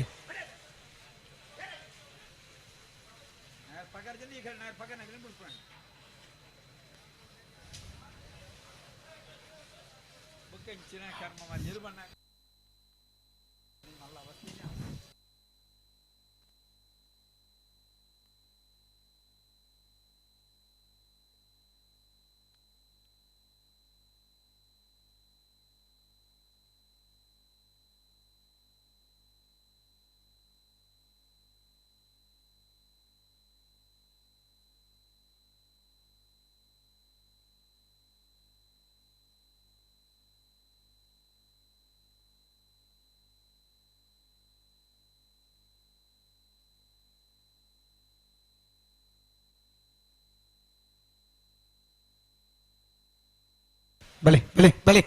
ಬಲೆ ಬಲೆ ಬಲೆ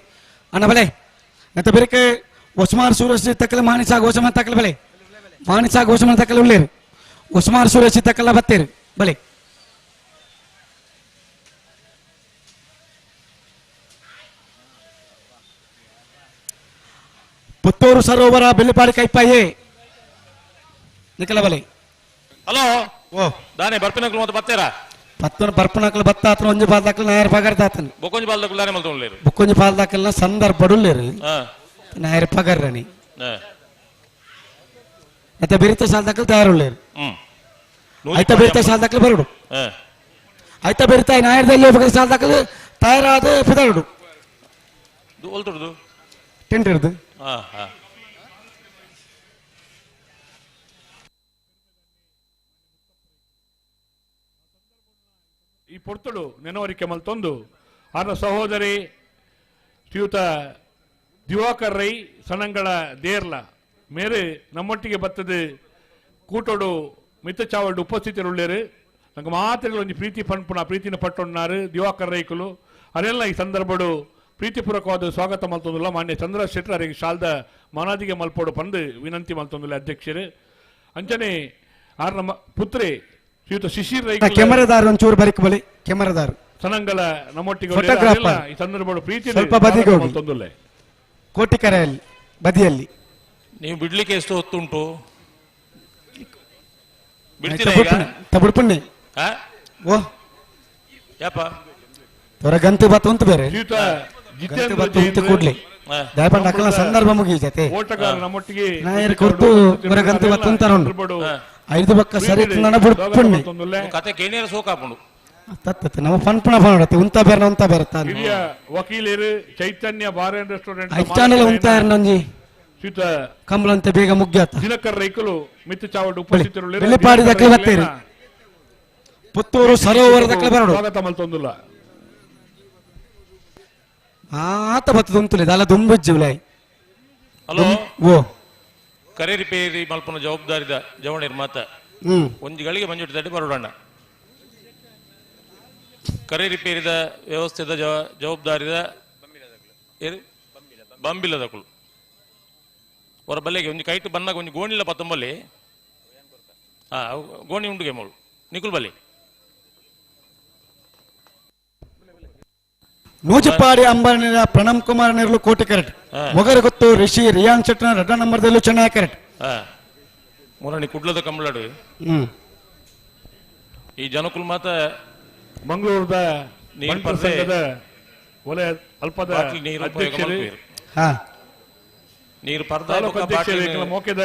ಅಣ್ಣ ಬಲೆ ಮತ್ತೆ ಬೇರೆ ಉಸ್ಮಾನ್ ಸೂರಜ್ ತಕ್ಕಲ ಮಾನಿಸಾಗ ಹೊಸಮನ್ ತಕ್ಕಲ ಬಲೆ ಮಾನಿಸಾಗ ಹೊಸಮನ್ ತಕ್ಕಲ ಉಳ್ಳೇರು ಉಸ್ಮಾನ್ ಸೂರಜ್ ತಕ್ಕಲ ಬತ್ತೇರು ಬಲೆ ಪುತ್ತೂರು ಸರೋವರ ಬೆಳ್ಳಿಪಾಡಿ ಕೈಪಾಯಿ ನಿಕಲ ಬಲೆ ಹಲೋ ಓ ದಾನೆ ಬರ್ಪಿನಕ್ಲು ಮತ್ತೆ ಬತ್ತೇರಾ ಪತ್ತನ ಬರ್ಪನಕ್ಲು ಬತ್ತ ಆತನ ಒಂಜಿ ಪಾಲ್ದಾಕಲ್ ನಾಯರ್ ಪಗರ್ದಾತನ ಬೊಕೊಂಜಿ ಬಾಲ್ದಕ್ಲು ದಾನೆ ಮಲ್ತೊಂಡ್ಲೇರು ಬುಕ್ಕೊಂಜಿ ಪಾಲ್ದಾಕಲ್ನ ಸಂದರ್ಭಡುಲ್ಲೇರು ಹಾ ನಾಯರ್ ಪಗರ್ರನಿ ಹಾ ಮತ್ತೆ ಬಿರಿತ ಸಾಲ್ದಾಕಲ್ ತಯಾರುಳ್ಳೇರು ಹ್ಮ್ ಐತ ಬಿರಿತ ಸಾಲ್ದಾಕಲ್ ಬರುಡು ಹಾ ಐತ ಬಿರಿತ ನಾಯರ್ದಲ್ಲಿ ಹೋಗ್ಬೇಕಾದ್ರೆ ಸಾಲ್ದಾಕಲ್ ತಯಾರಾದ ಪಿದಾರುಡು ಒಲ್ತುಡ್ದು Tent ಹಿಡ್ದು ಈ ಪೊರ್ತುಡು ನೆನವರಿಕೆ ಮಲ್ತೊಂದು ಆರ್ನ ಸಹೋದರಿ ಶ್ರೀಯುತ ದಿವಾಕರ್ ರೈ ಸಣಂಗಳ ದೇರ್ಲ ಮೇರೆ ನಮ್ಮೊಟ್ಟಿಗೆ ಬರ್ತದೆ ಕೂಟೋಡು ಮಿತ್ತಚಾವಲ್ಡು ಉಪಸ್ಥಿತರುಳ್ಳೇರು ನಂಗೆ ಮಾತ್ರೆಗಳು ಒಂಜಿ ಪ್ರೀತಿ ಪನ್ಪುನ ಪ್ರೀತಿನ ಪಟ್ಟೊನ್ನಾರು ದಿವಾಕರ್ ರೈಕುಲು ಅದೆಲ್ಲ ಈ ಸಂದರ್ಭಡು ಪ್ರೀತಿಪೂರ್ವಕವಾದ ಸ್ವಾಗತ ಮಲ್ತೊಂದುಲ್ಲ ಮಾನ್ಯ ಚಂದ್ರ ಶೆಟ್ಟರ್ ಅರಿಗೆ ಶಾಲ್ದ ಮಾನಾದಿಗೆ ಮಲ್ಪೋಡು ಪಂದು ವಿನಂತಿ ಮಲ್ತೊಂದುಲ್ಲ ಅಧ್ಯಕ್ಷರು ಅಂಚನೆ ಆರ್ ನಮ್ಮ ಪುತ್ರಿ ಶ್ರೀಯುತ ಶಿಶಿರ್ ರೈ ಕೆಮರದಾರು ಒಂಚೂರು ಬರಿಕ್ ಬಲಿ ಕೆಮರದಾರು ಸನಂಗಲ ನಮ್ಮೊಟ್ಟಿಗೆ ಈ ಸಂದರ್ಭಡು ಪ್ರೀತಿ ಸ್ವಲ್ಪ ಬದಿಗೆ ಹೋಗಿ ಕೋಟಿಕರೆಯಲ್ಲಿ ಬದಿಯಲ್ಲಿ ನೀವು ಬಿಡ್ಲಿಕ್ಕೆ ಎಷ್ಟು ಹೊತ್ತುಂಟು? ತಬುಡ್ಪುಣ್ಣೆ ಓ ಯಪ್ಪ ಹೊರಗಂತು ಬತ್ತು ಉಂಟು ಬೇರೆ ಗಂತು ಕೂಡ್ಲಿ ದಯಪಂಡ ಅಕಲ್ನ ಸಂದರ್ಭ ಮುಗಿಯುತ್ತೆ ನಮ್ಮೊಟ್ಟಿಗೆ ನಾಯರ್ ಕೊರ್ತು ಹೊರಗಂತು ಬತ್ತು ಅಂತಾರ ಉಂಟು ಐದು ಬಕ್ಕ ಸರಿ ನನ್ನ ಬುಡ್ಪುಣ್ಣೆ ಕತೆ ಕೇಣಿಯರ ಸೋಕಾಪುಂಡು ತತ್ತ ನಮ್ಮ ಪನ್ಪುಣ ಪನ್ನಡತ್ತೆ ಉಂತ ಬೇರೆ ಉಂತ ಬೇರೆ ತಾನು ಹಿರಿಯ ವಕೀಲರು ಚೈತನ್ಯ bar and restaurant ಐಚಾನೆಲ್ಲ ಉಂತ ನಂಜಿ ಕಂಬಳಂತೆ ಬೇಗ ಮುಗ್ಯಾತ ದಿನಕರ್ ರೈಕುಲು ಮಿತ್ತು ಚಾವಡ್ ಉಪಸ್ಥಿತರು ಬೆಳ್ಳಿಪಾಡಿ ದಕ್ಕಲೆ ಬತ್ತೇರಿ ಪುತ್ತೂರು ಸರೋವರ ದಕ್ಕಲೆ ಬರೋಡು ಸ್ವಾಗತ ಮಲ್ತೊಂದುಲ್ಲ ಆತ ಬತ್ತದ ಉಂತುಲೆ ದಾಲ ದುಂಬುಜ್ಜಿವ್ಲಾಯ್ ಹಲೋ ಓ ಕರೆ ರಿಪೇರಿ ಮಲ್ಪನ ಜವಾಬ್ದಾರಿದ ಜವಣಿರ್ ಮಾತ ಒಂಜಿ ಗಳಿಗೆ ಮಂಜುಟಿ ತಡ್ಡಿ ಬರೋಡಣ್ಣ ಕರೆ ರಿಪೇರಿದ ವ್ಯವಸ್ಥೆದ ಜವಾಬ್ದಾರಿದ ಬಂಬಿಲ್ಲದಕುಲು ಹೊರ ಬಲ್ಲೆಗೆ ಒಂಜಿ ಕೈಟ್ ಬನ್ನಾಗ ಒಂಜಿ ಗೋಣಿಲ್ಲ ಪತ್ತೊಂಬಲ್ಲಿ ಹಾ ಗೋಣಿ ಉಂಡುಗೆ ಮೋಳು ನಿಕುಲ್ ಬಲ್ಲಿ ನೂಜಪಾಡಿ ಅಂಬಾರಿನ ಪ್ರಣಮ್ ಕುಮಾರ್ ನೆರಳು ಕೋಟಿ ಕರೆಟ್ ಮೊಗರ ಗೊತ್ತು ರಿಷಿ ರಿಯಾನ್ ಶೆಟ್ಟನ ರಡ್ಡ ನಂಬರ್ದಲ್ಲೂ ಚೆನ್ನಾಗಿ ಕರೆಟ್ ಮುರಣಿ ಕುಡ್ಲದ ಕಂಬಳಡು ಈ ಜನಕುಲ್ ಮಾತ ಮಂಗಳೂರದ ಸಂಘದ ವಲಯ ಅಲ್ಪದ ಅಧ್ಯಕ್ಷರು ನೀರು ಪರ್ದ ತಾಲೂಕು ಅಧ್ಯಕ್ಷರು ಮೋಕೆದ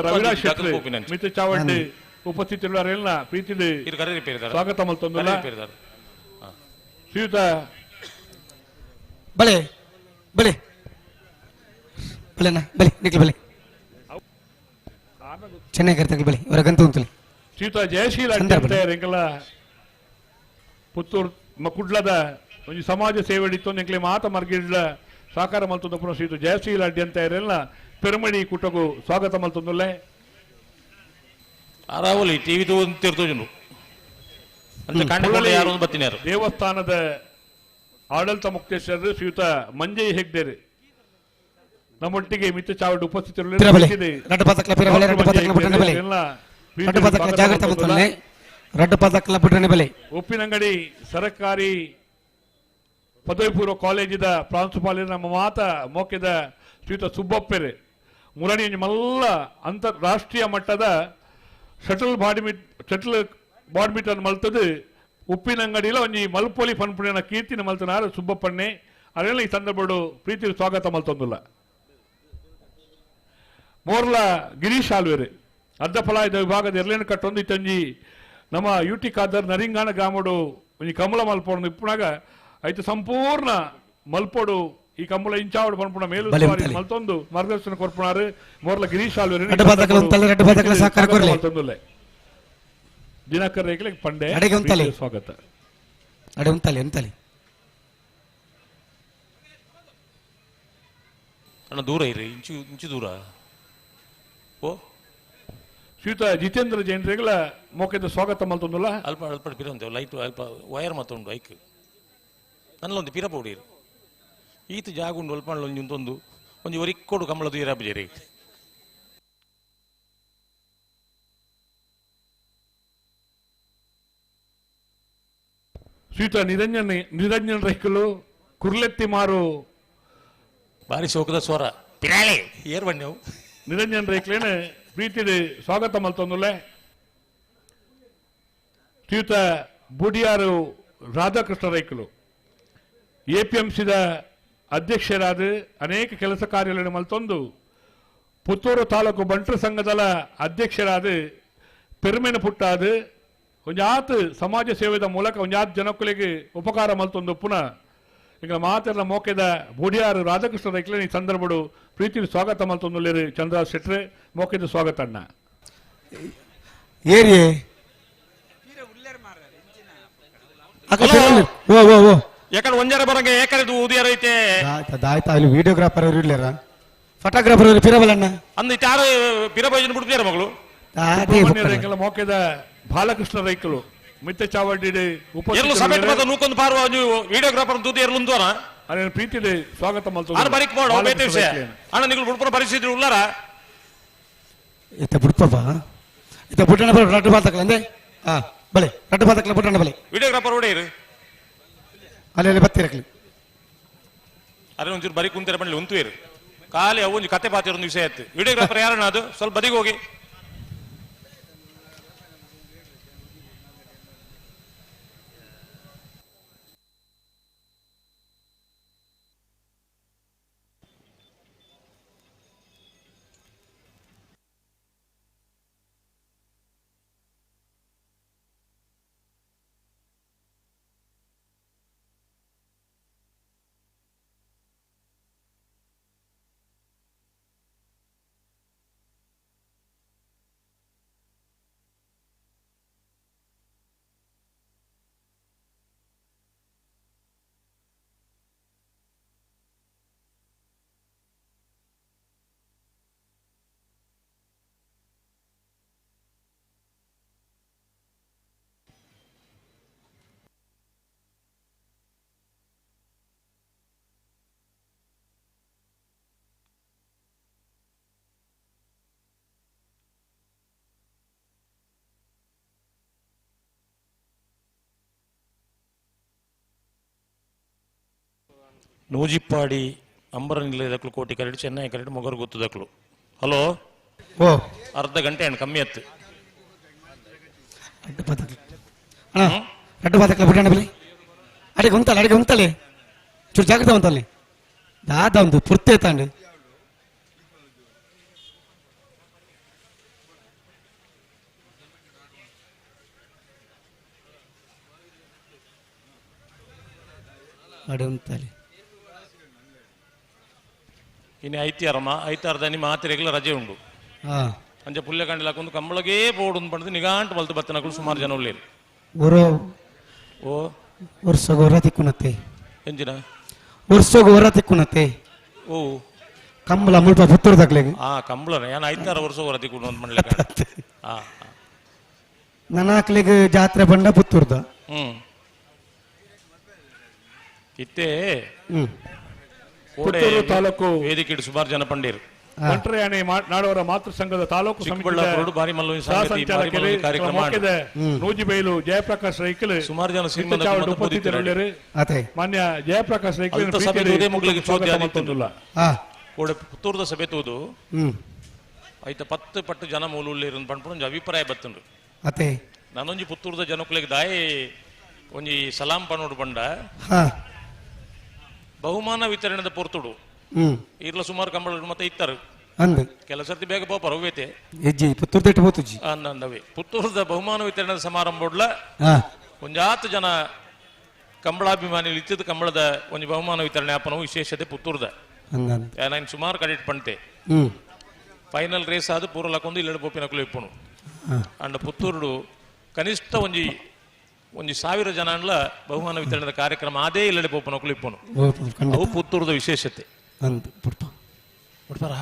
ರವಿರಾಜ್ ಶೆಟ್ಟಿ ಮಿತ್ರ ಚಾವಡ್ಡಿ ಉಪಸ್ಥಿತರುಳ್ಳ ಪ್ರೀತಿಡಿ ಸ್ವಾಗತ ಮಲ್ತೊಂದುಲ್ಲ ಶ್ರೀಯುತ ಬಳೆ ಬಳೆ ಬಳೆನಾ ಬಲೆ ನಿಕ್ಲು ಬಲೆ ಚೆನ್ನಾಗಿ ಕರ್ತಾಗಲಿ ಬಲೆ ಹೊರಗಂತೂ ಉಂತಲಿ ಶ್ರೀಯುತ ಜಯಶೀಲ ಎಂಕಲ ಪುತ್ತೂರು ಕುಡ್ಲದ ಒಂಜಿ ಸಮಾಜ ಸೇವೆ ಇತ್ತು ಎಂಕ್ಲೆ ಮಾತ ಮರ್ಗಿಡ್ಲ ಸಾಕಾರ ಮಲ್ತೊಂದು ಪುನಃ ಶ್ರೀಯುತ ಜಯಶೀಲ ಅಡ್ಡಿ ಅಂತ ಇರಲ್ಲ ಪೆರುಮಡಿ ಕೂಟಗೂ ಸ್ವಾಗತ ಮಲ್ತೊಂದುಲ್ಲೆ ಆರಾವಲಿ ಟಿವಿ ತೋಜುಂಡು ದೇವಸ್ಥಾನದ ಆಡಳಿತ ಮುಕ್ತೇಶ್ವರರು ಶ್ರೀಯುತ ಮಂಜಯ್ ಹೆಗ್ಡೇರು ನಮ್ಮೊಟ್ಟಿಗೆ ಮಿತ್ರ ಚಾವಡಿ ಉಪಸ್ಥಿತರು ಉಪ್ಪಿನಂಗಡಿ ಸರಕಾರಿ ಪದವಿ ಪೂರ್ವ ಕಾಲೇಜಿದ ಪ್ರಾಂಶುಪಾಲರು ನಮ್ಮ ಮಾತ ಮೋಕೆದ ಶ್ರೀಯುತ ಸುಬ್ಬಪ್ಪೆರೆ ಮುರಣಿ ಮಲ್ಲ ಅಂತಾರಾಷ್ಟ್ರೀಯ ಮಟ್ಟದ ಶಟಲ್ ಬಾಡ್ಮಿಂಟನ್ ಮಲ್ತದು ಉಪ್ಪಿನಂಗಡಿಲ ಒಂಜಿ ಮಲ್ಪೊಲಿ ಪನ್ಪುಣಿನ ಕೀರ್ತಿನ ಮಲ್ತನಾರು ಸುಬ್ಬಪ್ಪಣ್ಣೆ ಅದೆಲ್ಲ ಈ ಸಂದರ್ಭಡು ಪ್ರೀತಿ ಸ್ವಾಗತ ಮಲ್ತೊಂದುಲ್ಲ ಮೋರ್ಲ ಗಿರೀಶ್ ಆಲ್ವೇರು ಅರ್ಧಫಲಾಯದ ವಿಭಾಗದ ಎರಲೇನು ಕಟ್ಟೊಂದು ಇತ್ತಂಜಿ ನಮ್ಮ ಯುಟಿ ಖಾದರ್ ನರಿಂಗಾಣ ಗ್ರಾಮಡು ಒಂಜಿ ಕಮಲ ಮಲ್ಪೋಡು ಇಪ್ಪುನಾಗ ಐತ ಸಂಪೂರ್ಣ ಮಲ್ಪೋಡು ಈ ಕಮಲ ಇಂಚಾವಡು ಪನ್ಪುಣ ಮೇಲು ಮಲ್ತೊಂದು ಮಾರ್ಗದರ್ಶನ ಕೊರ್ಪುಣಾರು ಮೋರ್ಲ ಗಿರೀಶ್ ಆಲ್ವೇರು ಮಲ್ತೊಂದುಲ್ಲೆ ದಿನಕರ್ ರೇಖಲೆ ಪಂಡೆ ಸ್ವಾಗತ ಅಣ್ಣ ದೂರ ಇರಿ ಇಂಚು ಇಂಚು ದೂರ ಓ ಶ್ರೀಯುತ ಜಿತೇಂದ್ರ ಜೈನ್ ರೇಗಲ ಮೋಕೆದ ಸ್ವಾಗತ ಮಲ್ತೊಂದುಲ್ಲ ಅಲ್ಪ ಅಲ್ಪ ಪಿರಂತೆ ಲೈಟ್ ಅಲ್ಪ ವೈರ್ ಮತ್ತುಂಡು ಐಕ್ ನನ್ನೊಂದು ಪಿರ ಪೋಡಿರು ಈತ ಜಾಗ ಉಂಡು ಅಲ್ಪ ಒಂಜಿ ಉಂಟೊಂದು ಒಂಜಿ ಒರಿಕ್ಕೋಡು ಕಮಲದು ಇರಾಪುಜೇರಿ ಶ್ರೀಯುತ ನಿರಂಜನ್ ನಿರಂಜನ್ ರೈಕಲು ಕುರ್ಲೆತ್ತಿ ಮಾರು ಬಾರಿ ಶೋಕದ ಸ್ವರ ಪಿರಾಳಿ ಏರ್ ಬಣ್ಣವು ನಿರಂಜನ್ ರೈಕ್ಲೇನೆ ಪ್ರೀತಿಡಿ ಸ್ವಾಗತ ಮಲ್ತೊಂದುಲ್ಲೆ ಶ್ರೀಯುತ ಬುಡಿಯಾರು ರಾಧಾಕೃಷ್ಣ ರೈಕಲು ಎಪಿಎಂಸಿದ ಅಧ್ಯಕ್ಷರಾದ ಅನೇಕ ಕೆಲಸ ಕಾರ್ಯಗಳನ್ನು ಮಲ್ತೊಂದು ಪುತ್ತೂರು ತಾಲೂಕು ಬಂಟರ ಸಂಘದ ಅಧ್ಯಕ್ಷರಾದ ಪೆರುಮೆನ ಪುಟ್ಟಾದ ಒಂಜಾತ್ ಸಮಾಜ ಸೇವೆದ ಮೂಲಕ ಒಂಜಾತ್ ಜನಕ್ಕುಲೆಗ್ ಉಪಕಾರ ಮಲ್ತೊಂದು ಪುನಃ ಈಗ ಮಾತೆಲ್ಲ ಮೋಕೆದ ಬೂಡಿಯಾರು ರಾಧಾಕೃಷ್ಣ ರೈಕ್ಲೆ ಈ ಸಂದರ್ಭಡು ಪ್ರೀತಿ ಸ್ವಾಗತ ಮಲ್ತೊಂದುಲ್ಲೇರು ಚಂದ್ರರಾಜ್ ಶೆಟ್ರೆ ಮೋಕೆದ ಸ್ವಾಗತ ಅಣ್ಣ. ಏರಿಯೇ ಓ ಓ ಓ ಯಾಕಂದ್ರೆ ಒಂಜಾರ ಬರಂಗೆ ಏಕರೆ ಊದಿಯಾರ ಐತೆ ದಾಯ್ತಾ ಇಲ್ಲಿ ವಿಡಿಯೋಗ್ರಾಫರ್ ಅವರು ಇರ್ಲಿರ ಫೋಟೋಗ್ರಾಫರ್ ಅವರು ಪಿರಬಲಣ್ಣ ಅಂದ್ ಇತ್ತಾರು ಪಿರಭೋಜನ ಬಿಡ್ತೀರ ಮಗಳು. ಸುಬ್ರಹ್ಮಣ್ಯ ಮೋಕೆದ ಬಾಲಕೃಷ್ಣ ರೈಕಲು ಮಿತ್ತ ಚಾವಡಿ ಎರ್ಲು ಸಮೇತ ಮಾತ ನೂಕೊಂದು ಪಾರುವ ವಿಡಿಯೋಗ್ರಾಫರ್ ತೂದು ಎರ್ಲು ಉಂದುವನ ಅದೇನು ಪ್ರೀತಿ ಸ್ವಾಗತ ಮಲ್ತು ಆರು ಬರಿಕ್ ಮಾಡು ಬೇತೆ ವಿಷಯ ಅಣ್ಣ ನಿಗಳು ಬುಡ್ಪುರ ಪರಿಸ್ಥಿತಿ ಉಳ್ಳಾರ ಇತ್ತ ಬುಡ್ಪಪ್ಪ ಇತ್ತ ಬುಟ್ಟಣ್ಣ ಬರ ರಡ್ಡು ಬಾತಕ್ಲ ಅಂದೆ ಹಾ ಬಲೆ ರಡ್ಡು ಬಾತಕ್ಲ ಬುಟ್ಟಣ್ಣ ಬಲೆ ವಿಡಿಯೋಗ್ರಾಫರ್ ಹೊಡೆಯಿರು ಅಲ್ಲಿ ಅಲ್ಲಿ ಬತ್ತಿರಕ್ಲಿ ಅರೆ ಒಂಚೂರು ಬರಿ ಕುಂತಿರ ಬಂಡ್ಲಿ ಉಂತುವೇರು ಖಾಲಿ ಅವು ಒಂಜಿ ಕತೆ ಪಾತಿರೋ ಒಂದು ವಿಷಯ ಆಯ್ತು. ವಿಡಿಯೋಗ್ರಾಫರ್ ಯಾರಣ್ಣ ಅದು ಸ್ವಲ್ಪ ಬದಿಗೆ ಹೋಗಿ. ನೂಜಿಪ್ಪಾಡಿ ಅಂಬರ ನಿಲಯದಕ್ಲು ಕೋಟಿ curd Chennai curd Mogaru ಗೊತ್ತದಕ್ಲು. Hello ಓ ಅರ್ಧ ಗಂಟೆ ಹಣ್ಣು ಕಮ್ಮಿ ಆಯ್ತು. ರಡ್ಡು ಬಾತಕ್ಲ ಅಣ್ಣ ರಡ್ಡು ಬಾತಕ್ಲ ಬುಟ್ಟಣ್ಣ ಬಲೆ ಅಡಿಗೆ ಉಂತಲ್ಲ ಅಡಿಗೆ ಉಂತಲೆ ಚೂರು ಜಾಗ್ರತೆ ಉಂತಲ್ಲಿ ದಾದ ಒಂದು ಪುರ್ತಿ ತಾಂಡು ಅಡೆ ಉಂತಲೆ. ಇನ್ನು ಐತಿಹಾರಮ್ಮ ಐತಾರದ ನಿಮ್ಮ ಆತಿರೆಗ್ಲ ರಜೆ ಉಂಡು. ಅಂಚೆ ಪುಲ್ಯ ಕಂಡಿಲಾಕೊಂದು ಕಂಬಳಗೇ ಬೋರ್ಡ್ ಪಂಡದು ನಿಗಾಂಟು ಬಲ್ತು ಬತ್ತನಗಳು ಸುಮಾರು ಜನ ಉಳ್ಳೇರು. ಒರೋ ಓ ವರ್ಷಗ ಹೊರ ತಿಕ್ಕುನತ್ತೆ. ಎಂಜಿನ ವರ್ಷಗ ಹೊರ ತಿಕ್ಕುನತ್ತೆ. ಓ ಕಂಬಳ ಮುಲ್ಪ ಪುತ್ತೂರ್ದಾಗ್ಲೆಗ್. ಆ ಕಂಬಳನ ಏನ್ ಐತಾರ ವರ್ಷ ಹೊರ ತಿಕ್ಕು ಅಂತ ಮಾಡ್ಲಿಕ್ಕೆ. ಆ ನನಾಕ್ಲೆಗ್ ಜಾತ್ರೆ ಬಂಡ ಪುತ್ತೂರ್ದ. ಇತ್ತೆ ಪುತ್ತೂರು ತಾಲೂಕು ವೇದಿಕೆ ಸುಮಾರು ಜನ ಪಂಡೀರು. ಬಂಟ್ರಯಾಣಿ ನಾಡವರ ಮಾತೃ ಸಂಘದ ತಾಲೂಕು ಚಿಕ್ಕಬಳ್ಳಾಪುರ ಬಾರಿ ಮಲ್ಲೊಂದು ಸಂಗತಿ, ಬಾರಿ ಮಲ್ಲೊಂದು ಕಾರ್ಯಕ್ರಮ ಸಂಚಾಲಕರು ನೂಜಿಬೈಲು ಜಯಪ್ರಕಾಶ್ ರೈಕಲ್ ಸುಮಾರು ಜನ ಉಪಸ್ಥಿತರುಳ್ಳರು. ಮಾನ್ಯ ಜಯಪ್ರಕಾಶ್ ರೈಕಲ್ ಅಲ್ಪ ಸಭೆ ತೂದೇ ಮುಗ್ಲಿಗೆ ಚೋದ್ಯ ಆದಿತ್ತುಂಡುಲ್ಲ. ಕೋಡೆ ಪುತ್ತೂರ್ದ ಸಭೆ ತೂದು ಐತ 10 ಪಟ್ಟು ಜನ ಮೂಲುಳ್ಳೇರು ಪಂಡ್ಪುಣ ಒಂಜಿ ಅಭಿಪ್ರಾಯ ಬತ್ತುಂಡು. ನಾನೊಂಜಿ ಪುತ್ತೂರ್ದ ಜನಕುಲೆಗ್ ದಾಯಿ ಒಂಜಿ ಸಲಾಂ ಪನೋಡು ಪಂಡ ಬಹುಮಾನ ವಿತರಣೆದ ಪೊರ್ತುಡು ಇರ್ಲ ಸುಮಾರು ಕಂಬಳ ಮತ್ತೆ ಇತ್ತರು ಕೆಲ ಸರ್ತಿ ಬೇಗ ಪೋಪರ ಅವ್ಯತೆ ಹೆಜ್ಜೆ ಪುತ್ತೂರು ತಟ್ಟು ಪೋತುಜಿ ಅಂದವೇ ಪುತ್ತೂರದ ಬಹುಮಾನ ವಿತರಣೆ ಸಮಾರಂಭ ಒಂಜಾತು ಜನ ಕಂಬಳಾಭಿಮಾನಿಗಳು ಇತ್ತಿದ್ದು ಕಂಬಳದ ಒಂಜಿ ಬಹುಮಾನ ವಿತರಣೆ ಆಪನವು ವಿಶೇಷತೆ ಪುತ್ತೂರ್ದ. ನಾನು ಸುಮಾರು ಕಡೆಟ್ ಪಂತೆ ಫೈನಲ್ ರೇಸ್ ಆದ ಪೂರ ಲಕ್ಕೊಂದು ಇಲ್ಲಡೆ ಪೋಪಿನಕುಲು ಇಪ್ಪುನು. ಅಂಡ ಪುತ್ತೂರುಡು ಕನಿಷ್ಠ ಒಂಜಿ ಒಂಜಿ 1000 ಜನ ಅಂಡ್ಲ ಬಹುಮಾನ ವಿತರಣೆದ ಕಾರ್ಯಕ್ರಮ ಅದೇ ಇಲ್ಲಡೆ ಪೋಪನಕುಲು ಇಪ್ಪುನು. ಅವು ಪುತ್ತೂರದ ವಿಶೇಷತೆ. ಬಿಡ್ಪಾರ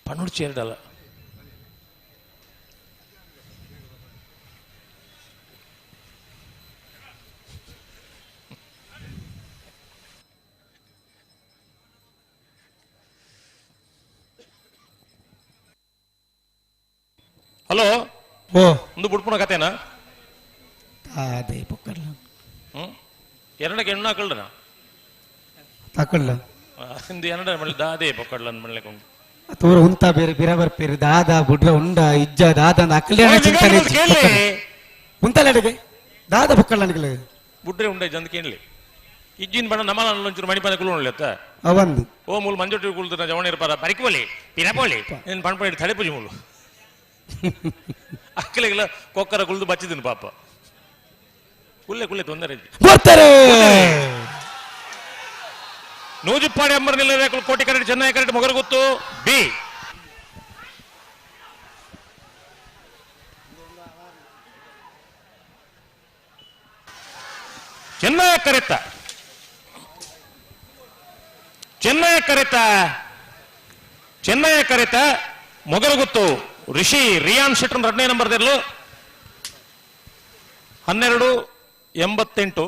ಪಣ್ಣುಡ್ ಚೇರ್ಡಲ್ಲ. ಹಲೋ ಒಂದು ಬುಡ್ಪುಣ ಕತೆನಾ? ಅದೇ ಪೊಕ್ಕಡ್ಲ. ಎರಡಕ್ಕೆ ಎಣ್ಣು ಹಾಕಲ್ರ ತಾಕಲ್ಲ ಇಂದು ಎರಡ ಮಳ್ಳಿ ದಾದೇ ಪೊಕ್ಕಡ್ಲ ಅಂದ್ ಉಂಟು. ತೋರ ಉಂತ ಬೇರೆ ಬಿರಬರ್ ಪೇರು ದಾದ ಬುಡ್ರ ಉಂಡ ಇಜ್ಜ ದಾದ ಅಂದ್ ಅಕ್ಕಲ್ಯಾಣ ಚಿಂತನೆ ಉಂತಲ್ಲ ಅಡಿಗೆ ದಾದ ಪೊಕ್ಕಡ್ಲ ಅನ್ಕಲ ಬುಡ್ರೆ ಉಂಡ ಜಂದ್ ಕೇಳಲಿ ಇಜ್ಜಿನ ಬಣ್ಣ ನಮ್ಮಲ ಒಂಚೂರು ಮಣಿಪನ ಕುಲೋಣ್ಲೆತ್ತ ಅವಂದು ಓ ಮೂಲು ಮಂಜೊಟ್ಟಿ ಕುಲ್ದು ಜವಣ ಇರ್ಪಾರ ಬರಿಕೋಲಿ ಪಿರಪೋಲಿ ನಿನ್ ಪಣ್ಪಣ ತಡೆ ಪೂಜೆ ಮೂಲು ಅಕ್ಕಲಿಗೆಲ್ಲ ಕೊಕ್ಕರ ಕುಲ್ದು ಬಚ್ಚಿದನು ಪಾಪ. ಕುಲ್ಲೆ ಕುಲ್ಲೆ ತೊಂದರೆ ಬರ್ತಾರೆ. Nujippadi ಅಂಬರ್ ನಿಲ್ಲರೆ ಕೋಟಿ ಕರೆಟ್ ಚೆನ್ನೈ ಕರೆಟ್ ಮೊಗರಗುತ್ತು ಬಿ. ಚೆನ್ನೈ ಕರೆತ ಚೆನ್ನೈ ಕರೆತ ಚೆನ್ನೈ ಕರೆತ ಮೊಗರಗುತ್ತು ರಿಷಿ ರಿಯಾನ್ ಶೆಟ್ಟರ್ ಎರಡನೇ ನಂಬರ್ ದಿರ್ಲು 12.88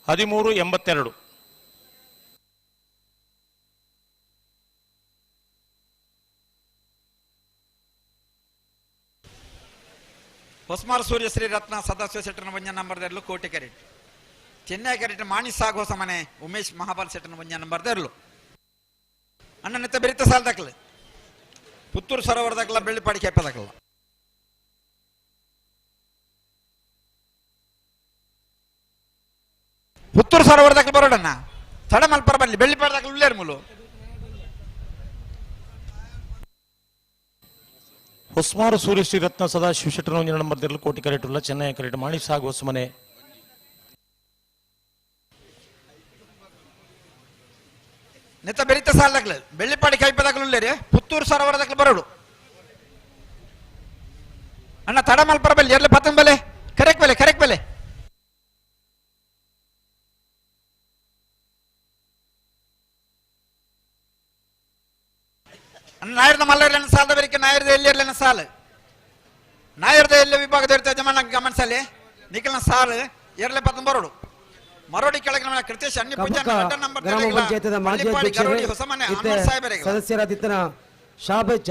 13.82. ಹೊಸ್ಮಾರ್ ಸೂರ್ಯ ಶ್ರೀ ರತ್ನ ಸದಸ್ಯ ಶೆಟ್ಟರ್ನ ಒಂಜ ನಂಬರ್ ದೆರ್ಲು ಕೋಟಿ ಕೆರೆಟ್ ಚೆನ್ನೈ ಕೆರೆಟ್ ಮಾಣಿ ಸಾಗ್ ಹೊಸ ಮನೆ ಉಮೇಶ್ ಮಹಾಬಲ್ ಶೆಟ್ಟರ್ನ ಒಂಜ ನಂಬರ್ ದೆರ್ಲು ಅಣ್ಣನಿತ್ತ ಬೆರಿತ ಸಾಲ ದಾಖಲೆ ಪುತ್ತೂರು ಸರೋವರ ದಾಖಲ ಬೆಳ್ಳಿಪಾಡಿ ಕೆಪ್ಪ ದಾಖಲ ಪುತ್ತೂರು ಸರೋವರ ದಾಖಲೆ ಬರೋಡಣ್ಣ ತಡ ಮಲ್ಪರ ಬರಲಿ ಬೆಳ್ಳಿಪಾಡಿ ದಾಖಲೆ ಉಳ್ಳೇರು ಮುಲು. ಹೊಸ್ಮಾರು ಸೂರ್ಯ ಶ್ರೀ ರತ್ನ ಸದಾ ಶಿವಶೆಟ್ಟರ ಒಂಜಿ ನಂಬರ್ ದಿರ್ಲು ಕೋಟಿ ಕರೆಟ್ ಉಲ್ಲ ಚೆನ್ನೈ ಕರೆಟ್ ಮಾಣಿ ಸಾಗ್ ಹೊಸಮನೆ. ನೆತ್ತ ಬೆರಿತ ಸಾಲ ದಾಖಲೆ ಬೆಳ್ಳಿಪಾಡಿ ಕೈಪ ದಾಖಲೆ ಉಳ್ಳೇರಿ ಪುತ್ತೂರು ಸರೋವರ ದಾಖಲೆ ಬರೋಡು ಅಣ್ಣ ತಡ ಮಲ್ಪರ ಬಲ್ಲಿ ಎರ್ಲೆ ಪತ್ತನ್ ಬಲೆ ಕರೆಕ್ಟ್ ಬೆಲೆ ಕರೆಕ್ಟ್ ಬೆಲೆ. ಅಣ್ಣ ನಾಯರ್ದ ಮಲ್ಲರ್ಲೆನ ಸಾಲದ ಬೆರಿಕೆ ನಾಯರ್ದ ಎಲ್ಲಿರ್ಲೆನ ಸಾಲ ನಾಯರ್ದ ಎಲ್ಲ ವಿಭಾಗದ ಇರ್ತ ಯಜಮಾನ ಗಮನಿಸಲಿ ನಿಖಲ್ನ ಸಾಲು ಎರ್ಲೆ ಪತ್ತನ್ ಬರೋಡು ಮರೋಡಿ ಕೆಳಗೆ ನಮ್ಮ ಕೃತೇಶ್ ಅನ್ಯ ಪೂಜಾ ಕಬಕ ನಂಬರ್ ಗ್ರಾಮ ಪಂಚಾಯತ್ದ ಮಾಜಿ ಅಧ್ಯಕ್ಷರೇ ಹೊಸಮನೆ ಇತ್ತೆ ಅನ್ವರ್ ಸಾಹೇಬರಿಗೆ ಸದಸ್ಯರಾದಿತ್ತನ ಶಾಬೆಚ್ಚ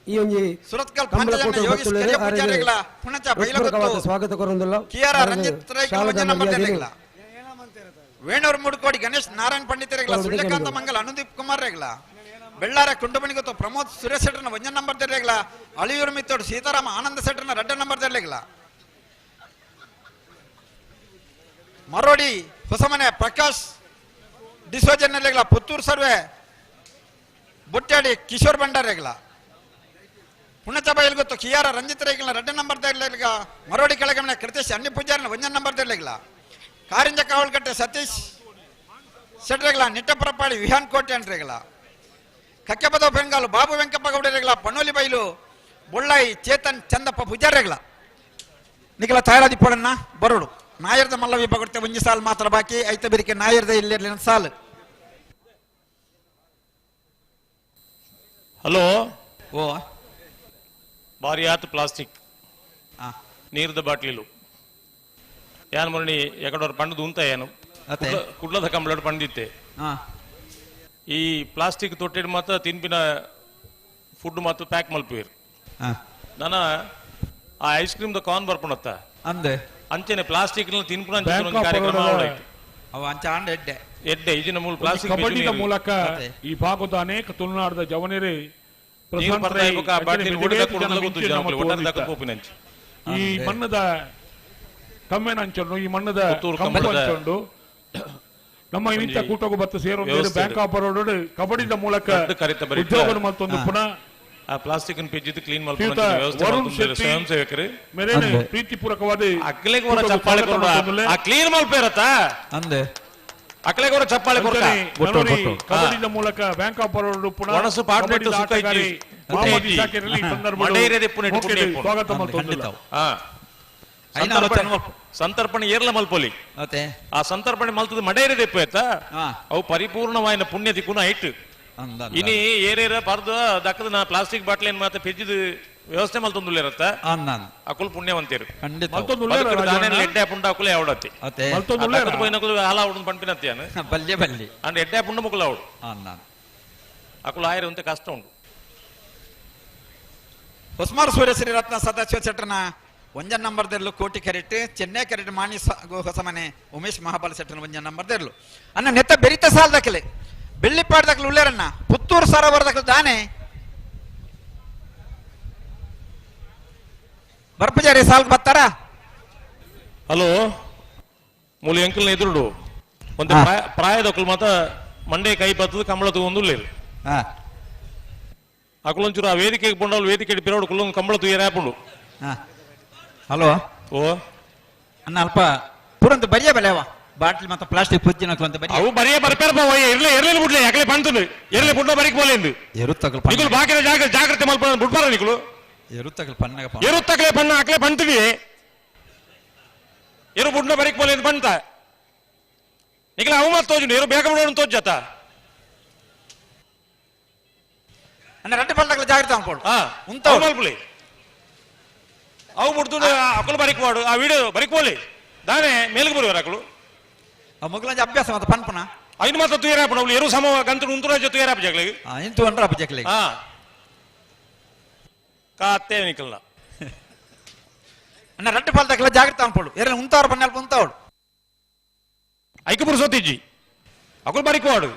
ಈ ಒಂಜಿ ಸುರತ್ಕಲ್ ಕಂಬಳ ಪಂಚಜನ ಕೂಟದ ಯೋಗೇಶ್ ಬತ್ತುಳ್ಳೇರು ಕರಿಯ ಆರೆಗ್ ಪೂಜಾರಿಗಳ ಪುಣಚ ಹೃತ್ಪೂರ್ವಕವಾದ ಬೈಲಗುತ್ತು ಸ್ವಾಗತ ಕೊರೊಂದುಲ್ಲ ಕಿಯಾರ ಆರೆಗ್ ರಂಜಿತ್ ರೈ ಶಾಲದ ನಂಬರ್ ಮರ್ಯಾದೆನ್ ತೆರಲಿಲ್ಲ ವೇಣೂರು ಮುಡುಕೋಡಿ ಗಣೇಶ್ ನಾರಾಯಣ್ ಪಂಡಿತರಿಗಳ ಕೊರೊಂದು ಸೂರ್ಯಕಾಂತ ಕೇಳಿದ್ರು. ಮಂಗಲ್ ಅನುದೀಪ್ ಕುಮಾರ್ ರೇಗ್ಲ ಬೆಳ್ಳಾರ ಕುಂಟಮಣಿ ಗೊತ್ತು ಪ್ರಮೋದ್ ಸುರೇಶ್ ಶೆಟ್ಟರ್ನ ಒಂಜ ನಂಬರ್ ತೆರಲಿಲ್ಲ ಅಳಿಯೂರು ಮಿತ್ತೋಡು ಸೀತಾರಾಮ ಆನಂದ ಶೆಟ್ಟರ್ನ ರಡ್ಡ ನಂಬರ್ ತೆರಲಿಲ್ಲ ಮರೋಡಿ ಹೊಸಮನೆ ಪ್ರಕಾಶ್ ಡಿಸೋಜನ್ ಪುತ್ತೂರು ಸರ್ವೆ ಬುಟ್ಟಾಡಿ ಕಿಶೋರ್ ಭಂಡಾರೇಗ್ಲ ಪುಣಚ ಬಯಲ್ ಗೊತ್ತು ಕಿಯಾರ ರಂಜಿತ್ ರೇಗಿಲ್ಲ ರಡ್ಡ ನಂಬರ್ ತೆರಲಿಲ್ಲ ಮರೋಡಿ ಕೆಳಗಮನೆ ಕೃತೇಶ್ ಅನ್ಯ ಪೂಜಾರಿನ ಒಂಜ ನಂಬರ್ ತೆರಲಿಲ್ಲ ಕಾರಿಂಜ ಕಾವಲ್ಕಟ್ಟೆ ಸತೀಶ್ ಶೆಟ್ರೆಗ್ಲ ನಿಟ್ಟಪರಪಾಡಿ ವಿಹಾನ್ ಕೋಟೆ ಅಂಟ್ರೆಗ್ಲ ಕಕ್ಕೆಪದ ಬೆಂಗಾಲು ಬಾಬು ವೆಂಕಪ್ಪ ಗೌಡರೆಗ್ಲ ಪಣ್ಣೋಲಿ ಬೈಲು ಬೊಳ್ಳಾಯಿ ಚೇತನ್ ಚಂದಪ್ಪ ಪೂಜಾರೆಗ್ಲ ನಿಖಲ ತಯಾರಾದಿ ಪೋಡನ್ನ ಬರೋಡು ನಾಯರ್ದ ಮಲ್ಲ ವಿಭಾಗ ಒಂಜಿ ಸಾಲು ಮಾತ್ರ ಬಾಕಿ ಐತ ಬಿರಿಕೆ ನಾಯರ್ದ ಇಲ್ಲಿ ಸಾಲು. ಹಲೋ ಓ ಬಾರಿ ಆತು ಪ್ಲಾಸ್ಟಿಕ್ ಆ. ನೀರ್ದ ಬಾಟ್ಲಿಲು ಯಾನ್ ಮುರಣಿ ಎಕಡೋರ್ ಪಂಡದು ಉಂತ ಏನು ಅತ್ತೆ. ಕುಡ್ಲದ ಕಂಬಳಡ್ ಪಂಡಿತ್ತೆ ಹಾ ಈ ಪ್ಲಾಸ್ಟಿಕ್ ತೊಟ್ಟಿಡ್ ಮಾತ್ರ ತಿನ್ಪಿನ ಫುಡ್ ಮಾತ್ರ ಪ್ಯಾಕ್ ಮಲ್ಪುವಿರ್ ಹಾ ನನ ಆ ice cream the corn ಬರ್ಪುಣತ್ತ ಅಂದೆ ಅಂಚನೆ ಪ್ಲಾಸ್ಟಿಕ್ ತಿನ್ಪುನ ಅಂಚನೆ ಬ್ಯಾಂಕ್ ಒಂದು ಆಫ್ ಕಾರ್ಯಕ್ರಮ ಬರೋಡಾದ ಅವಳಾಯ್ತು ಅವ ಅಂಚ ಆಂಡ ಎಡ್ಡೆ ಎಡ್ಡೆ ಇಜಿನ ಮೂಲ ಪ್ಲಾಸ್ಟಿಕ್ ಕಬಡ್ಡಿದ ಮೂಲಕ ಅದೇ. ಈ ಭಾಗದ ಅನೇಕ ತುಳುನಾಡದ ಜವನರೇ ನೀರು ಪ್ರಶಾಂತ್ ಬರ್ತಾ ರೈ ಇಬ್ಬಕ ಆ ಅಂಚನೆ ಬಾಟ್ಲಿ ಬೇತೆ ಒಡೆದ ಬೇತೆ ಜನ ಕುಡ್ಲದ ಗೊತ್ತು ಮಿಂಚಿನ ಜನಕ್ಕುಲು, ಮತ್ತು ಒಟ್ಟಾರೆ ಓದಿತ್ತ. ದಕ್ಕದ ಪೋಪಿನಂಚಿ. ಈ ಮಣ್ಣದ ಕಮ್ಮೆನಂಚನ್ನು ಈ ಮಣ್ಣದ ಪುತ್ತೂರು ಕಂಬು ಕಂಬಳದ ಅಂಚುಂಡು ನಮ್ಮ ಇನ್ನಿತ ಒಂಜಿ ಕೂಟಗೂ ಬತ್ತು ಸೇರೊಂದು ವ್ಯವಸ್ಥೆ ಬ್ಯಾಂಕ್ ಆಫ್ ಬರೋಡ ಕಬಡ್ಡಿದ ಮೂಲಕ ದೊಡ್ಡ ಕರಿತ ಬರೀತ. ಉದ್ಯೋಗ ಮತ್ತೊಂದು ಪುನಃ ಆ ಪ್ಲಾಸ್ಟಿಕ್ ಅನ್ನು ಪೆಜ್ಜಿದ್ದು ಕ್ಲೀನ್ ಶ್ರೀಯುತ ಮಲ್ಪುನ ವ್ಯವಸ್ಥೆ ವರುಣ್ ಮಲ್ತೊಂದು ಶೆಟ್ಟಿ ಸ್ವಯಂ ಸೇವಕರು ಮೇರೇನೆ ಅಂದೆ. ಪ್ರೀತಿಪೂರ್ವಕವಾದ ಅಕ್ಲೆಗ್ ಹೊರ ಕೂಟಗೂ ಚಪ್ಪಾಳೆ ಸ್ವಾಗತ ಕೊಡ ಮತ್ತೊಂದುಲ್ಲೆ. ಆ ಕ್ಲೀನ್ ಮಲ್ಪೇರತ್ತ ಅಂದೆ ಅಕ್ಲೆಗ್ ಹೊರ ಚಪ್ಪಾಳೆ ಕೊಡ್ತಾ ಅಂಚನೆ ನನೋರಿ ಕಬಡ್ಡಿದ ಮೂಲಕ ಬ್ಯಾಂಕ್ ಆಫ್ ಬರೋಡ ಪುನಃ ಒಣಸು ಪಾಡ್ನೆಟ್ಟು ಕಬಡ್ಡಿದ ಸುಖ ಇಜ್ಜಿ. ಆಟಗಾರಿ ಸುಖ ಮೊಹಮ್ಮದ್ ಇಜ್ಜಿ. ಇಸಾಕಿರಲ್ಲಿ ಈ ಸಂದರ್ಭದಲ್ಲಿ ಮಡೇರಿಯದ ಪುಣೆ ಮೋಕೆಡ್ ಪುಣ್ಯ ಪುಣ್ಯ. ಸ್ವಾಗತ ಮಲ್ತೊಂದುಲ್ಲ. ಖಂಡಿತ ಹಾ ಐನ ಆಲೋಚನೆ ಮಲ್ಪು. ಸಂತರ್ಪಣೆ ಏರ್ಲ ಮಲ್ಪೊಲಿ ಅತ್ತೆ ಆ ಸಂತರ್ಪಣೆ ಮಲ್ತದ ಮಡೇರಿದ ಆಯ್ತಾ ಹಾ. ಅವು ಪರಿಪೂರ್ಣವಾಯಿನ ಪುಣ್ಯ ದಿಕ್ಕುನ ಐಟ್ ಅಂದ ಇನಿ ಏರೇರ ಪರ್ದ ದಕ್ಕದ ನಾ ಪ್ಲಾಸ್ಟಿಕ್ ಬಾಟ್ಲಿ ಏನ್ ಮಾತ್ರ ಪೆಜ್ಜಿದ ವ್ಯವಸ್ಥೆ ಮಲ್ತೊಂದುಲ್ಲೇರತ್ತ ಅಂದ ಅಕುಲ್ ಪುಣ್ಯವಂತೇರು ಖಂಡಿತ ಮಲ್ತೊಂದುಲ್ಲೇರ ಬದುಕುಡು ರಾಜಣ್ಣ? ದಾನೇನ್ ಎಡ್ಡೆ ಪುಂಡ ಅಕುಲೆ ಅವಡತಿ ಅತ್ತೆ ಮಲ್ತೊಂದುಲ್ಲೇರ? ಪೋಯಿನಕುಲು ಹಾಲ ಅವಡು ಪಂಪಿನತ್ತಿ ಬಲ್ಯ ಬಲ್ಲಿ ಅಂಡ್ ಎಡ್ಡೆ ಪುಂಡ ಮುಕುಲ ಅವಡು ಅಂದ ಅಕುಲು ಆಯರ ఉంటే ಕಷ್ಟ ಉಂಡು. ಹೊಸ್ಮಾರ್ ಸೂರ್ಯ ಶ್ರೀ ರತ್ನ ಸದಾಶಿವ ಶೆಟ್ಟರ್ನ ಒಂಜನ್ ನಂಬರ್ ದೆರ್ಲು ಕೋಟಿ ಕೆರೆಟ್ ಚೆನ್ನೈ ಕೆರೆಟ್ ಮಾಣಿ ಹೊಸಮನೆ ಉಮೇಶ್ ಮಹಾಬಲ ಶೆಟ್ಟರ್ನ ಒಂಜನ್ ನಂಬರ್ ದೆರ್ಲು ಅನ್ನ ನೆತ್ತ ಬೆರಿತ ಸಾಲ ದಾಖಲೆ ಬೆಳ್ಳಿಪಾಡ್ ದಾಖಲೆ ಉಳ್ಳೇರಣ್ಣ ಪುತ್ತೂರು ಸರೋವರ ದಾಖಲೆ ದಾನೆ ಬರ್ಪುಜಾರಿ ಸಾಲ್ಗೆ ಬರ್ತಾರಾ? ಹಲೋ ಮೂಲಿ ಅಂಕಲ್ನ ಎದುರುಡು ಒಂದು ಪ್ರಾಯದಕ್ಕಲು ಮಾತ ಮಂಡೆ ಕೈ ಬತ್ತದ ಕಂಬಳ ತಗೊಂಡುಲ್ಲೇರು ಹಾ ಅಕುಲೊಂಚೂರು ಆ ವೇದಿಕೆಗೆ ಪೊಂಡವ್ಲು ವೇದಿಕೆ ಪಿರೋಡು ಕುಲ್ಲೊಂದು ಕಂಬಳ ತೂಯರ ಆಪುಂಡು. ಹಾ ಹಲೋ ಓ ಅಣ್ಣ ಅಲ್ಪ ಪೂರಂತ ಬರಿಯ ಬಲೆವ ಬಾಟ್ಲಿ ಮತ್ತೆ ಪ್ಲಾಸ್ಟಿಕ್ ಪುಜ್ಜಿನ ಅಂತ ಬರಿ ಅವು ಬರಿಯೇ ಬರ್ಪೇರಪ್ಪ ಇರ್ಲೆ ಇರ್ಲಿಲ್ಲ ಬಿಡ್ಲೆ ಯಾಕಲೆ ಪಂತುಂಡು ಇರ್ಲೆ ಬುಡ್ಡ ಬರಿಕ್ ಬೋಲೇಂದು ಎರುತ್ತಗಲ್ ನಿಕುಲು ಬಾಕಿನ ಜಾಗ್ರತೆ ಜಾಗ್ರತೆ ಮಲ್ಪ ಬುಡ್ಪಾರ ನಿಕುಲು. ಎರುತ್ತಗಲ್ ಪನ್ನಗ. ಎರುತ್ತಕಲೆ ಪಣ್ಣ ಅಕ್ಲೆ ಪಂತುಡಿ ಎರು ಬುಡ್ನ ಬರಿಕ್ ಬೋಲೇಂದು ಪಂತ ನಿಕಲ ಅವು ಮಾತು ತೋಜುಂಡು ಎರು ಬೇಗ ಬಿಡೋಣ ತೋಜತ್ತ. ಅಣ್ಣ ರಡ್ಡು ಪಲ್ದಗಲ ಜಾಗ್ರತೆ ಅನ್ಕೊಡು. ಹಾ. ಉಂತ ಅವು ಮಲ್ಪುಲಿ ಅವು ಬುಡ್ದು ಅಕುಲು ಬರಿಕ್ ಮಾಡು ಆ ವಿಡಿಯೋ ಬರಿಕ್ ಬೋಲಿ ದಾನೆ ಮೇಲ್ಗೆ ಬರುವಾರ ಅಕಲು. ಆ ಮುಗ್ಲಂಜ ಅಭ್ಯಾಸ ಮತ್ತೆ ಪನ್ಪುನ. ಐನು ಮಾತ್ರ ತುಯರಾಪಣ ಅವಳು ಎರು ಸಮ ಗಂತು ಉಂತುರಾಜ ತುಯರಾಪ ಜಗಳಿಗೆ. ಇಂತು ಅಂಡ್ರಪ್ಪ ಜಕ್ಲೆ. ಹಾ ಕಾತೆ ನಿಕಲ್ನ. ಅಣ್ಣ ರಡ್ಡು ಪಲ್ದಗಲ ಜಾಗ್ರತೆ ಅನ್ಕೊಡು ಎರ ಉಂತವ್ರ ಪನ್ನೆಲ್ಪ ಉಂತವಡು. ಐಕಪುರ ಸೋತಿಜ್ಜಿ ಅಕುಲು ಬರಿಕ್ ಮಾಡು.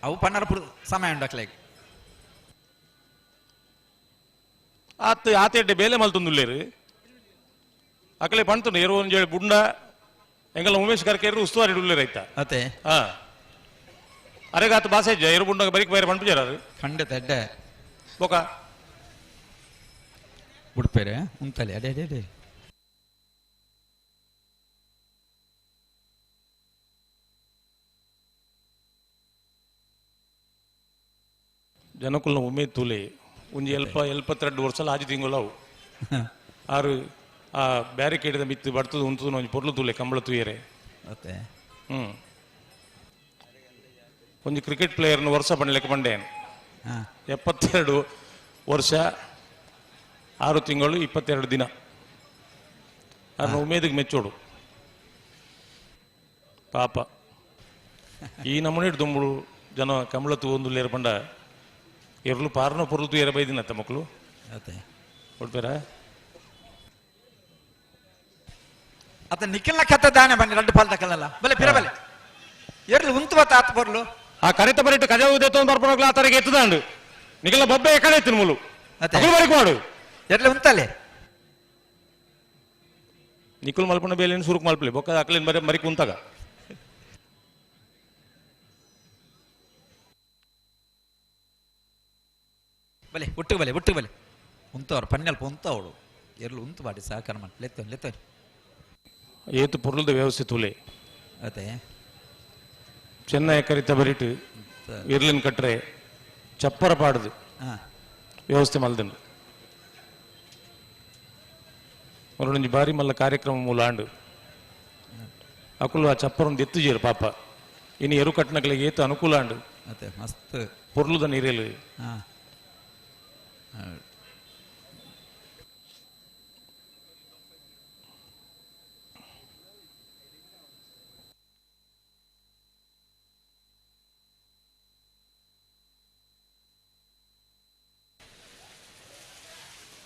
ಅವು ಪನ್ನರ ಪುಡು ಸಮಯ ಉಂಡಕ್ಲೆಗ್. ಆತ್ ಆತೆಡ್ಡೆ ಬೇಲೆ ಮಲ್ತೊಂದುಲ್ಲೇರು ಅಕಲೆ ಪಂತುಂಡು ಎರು ಒಂಜೇಳಿ ಬುಂಡ ಎಂಗಲ ಉಮೇಶ್ ಕರ್ಕೇರು ಉಸ್ತುವಾರಿ ಉಲ್ಲೇರು ಐತ. ಅತ್ತೆ. ಹಾ ಅರೆಗಾತ ಬಾಸೆ ಎರು ಬುಂಡಗ ಬರಿಕ್ ಬೈರೆ ಪಂಪುಜಾರ. ಖಂಡಿತ ಎಡ್ಡೆ. ಬೊಕ ಬುಡ್ಪೇರೆ ಉಂತಲೆ ಅಡೆ ಅಡೆ ಅಡೆ. ಜನಕುಲ್ನ ಉಮೇದ್ ತೂಲೆ ಒಂಜಿ ಎಲ್ಪ ಎಲ್ಪತ್ತೆರಡು ವರ್ಷ ಆಜಿ ತಿಂಗಳು ಅವು ಆರು ಆ ಬ್ಯಾರಿಕೇಡ್ ಮಿತ್ತು ಬರ್ತದ ಉಂತದ ಒಂಜಿ ಪೊರ್ಲು ತೂಲೆ ಕಂಬಳ ತೂಯರೆ. ಅತ್ತೆ. ಹ್ಮ್ ಒಂಜಿ ಕ್ರಿಕೆಟ್ ಪ್ಲೇಯರ್ನ ವರ್ಷ ಪಂಡ್ಲೆಕ್ಕ ಪಂಡೇನು. 72 ವರ್ಷ 6 ತಿಂಗಳು 22 ದಿನ ಅದನ್ನ ಉಮೇದಿಗೆ ಮೆಚ್ಚೋಡು ಪಾಪ ಈ ನಮೂನೆ ದುಂಬುಡು ಜನ ಕಂಬಳ ತೂವೊಂದುಲ್ಲೇರು ಪಂಡ ಎರ್ಲು ಪಾರ್ನ ಪೊರ್ಲು ತೂಯರ ಬೈದಿನತ್ತ ಮಕ್ಕಳು. ಅತ್ತೆ. ಕೊಡ್ತೀರಾ? ಅತ್ತ ನಿಖಿಲ್ನ ಕತ್ತ ದಾನೆ ಬನ್ನಿ ರಡ್ಡು ಪಾಲ್ ತಕಲಲ್ಲ ಬಲೆ ಪಿರ ಬಲೆ ಎರ್ಲು ಉಂತುವ ತಾತ್ ಬರ್ಲು. ಆ ಕರೆತ ಬರಿಟ್ಟು ಕಜ ಉದೇತೊಂದು ಬರ್ಪಣೋಗ್ಲ ಆ ತರಗೆ ಎತ್ತದಾಂಡು ನಿಖಿಲ್ನ ಬೊಬ್ಬೆ ಎಕಡೆ ಎತ್ತಿನ ಮುಲು. ಅತ್ತೆ. ಅಕುಲು ಬರಿಕ್ ಮಾಡು. ಎರ್ಲು ಉಂತಲೆ. ನಿಖಿಲ್ ಮಲ್ಪಣ ಬೇಲೇನು ಸುರುಕ್ ಮಲ್ಪಲಿ ಬೊಕ್ಕ ಅಕ್ಲೇನ್ ಬರೀ ಮರಿ ಕುಂತಾಗ. ಬಲೆ ಒಟ್ಟಿಗೆ ಬಲೆ ಒಟ್ಟಿಗೆ ಬಲೆ ಉಂತವ್ರು ಪನ್ನೆಲ್ಪ ಉಂತವಳು ಎರ್ಲು ಉಂತು ಬಾಡಿ ಸಹಕಾರ ಮಾಡಿ ಲೆತ್ತೋನ್ ಲೆತ್ತೋನ್. ಏತು ಪೊರ್ಲುದ ವ್ಯವಸ್ಥೆ ತುಲೆ. ಅತ್ತೆ. ಚೆನ್ನೈ ಕರಿತ ಬರಿಟ್ಟು ಇರ್ಲಿನ್ ಕಟ್ರೆ ಚಪ್ಪರ ಪಾಡುದು ವ್ಯವಸ್ಥೆ ಮಲ್ದಂಡು ಮರೊಂಜಿ ಬಾರಿ ಮಲ್ಲ ಕಾರ್ಯಕ್ರಮ ಮೂಲ ಆಂಡು ಅಕುಲು ಆ ಚಪ್ಪರೊಂದು ಎತ್ತುಜೇರು ಪಾಪ ಇನ್ನು ಎರು ಕಟ್ಟಣಗಳಿಗೆ ಏತು ಅನುಕೂಲ ಆಂಡು. ಅತ್ತೆ ಮಸ್ತ್. ಪೊರ್ಲುದ ನೀರೇಲು.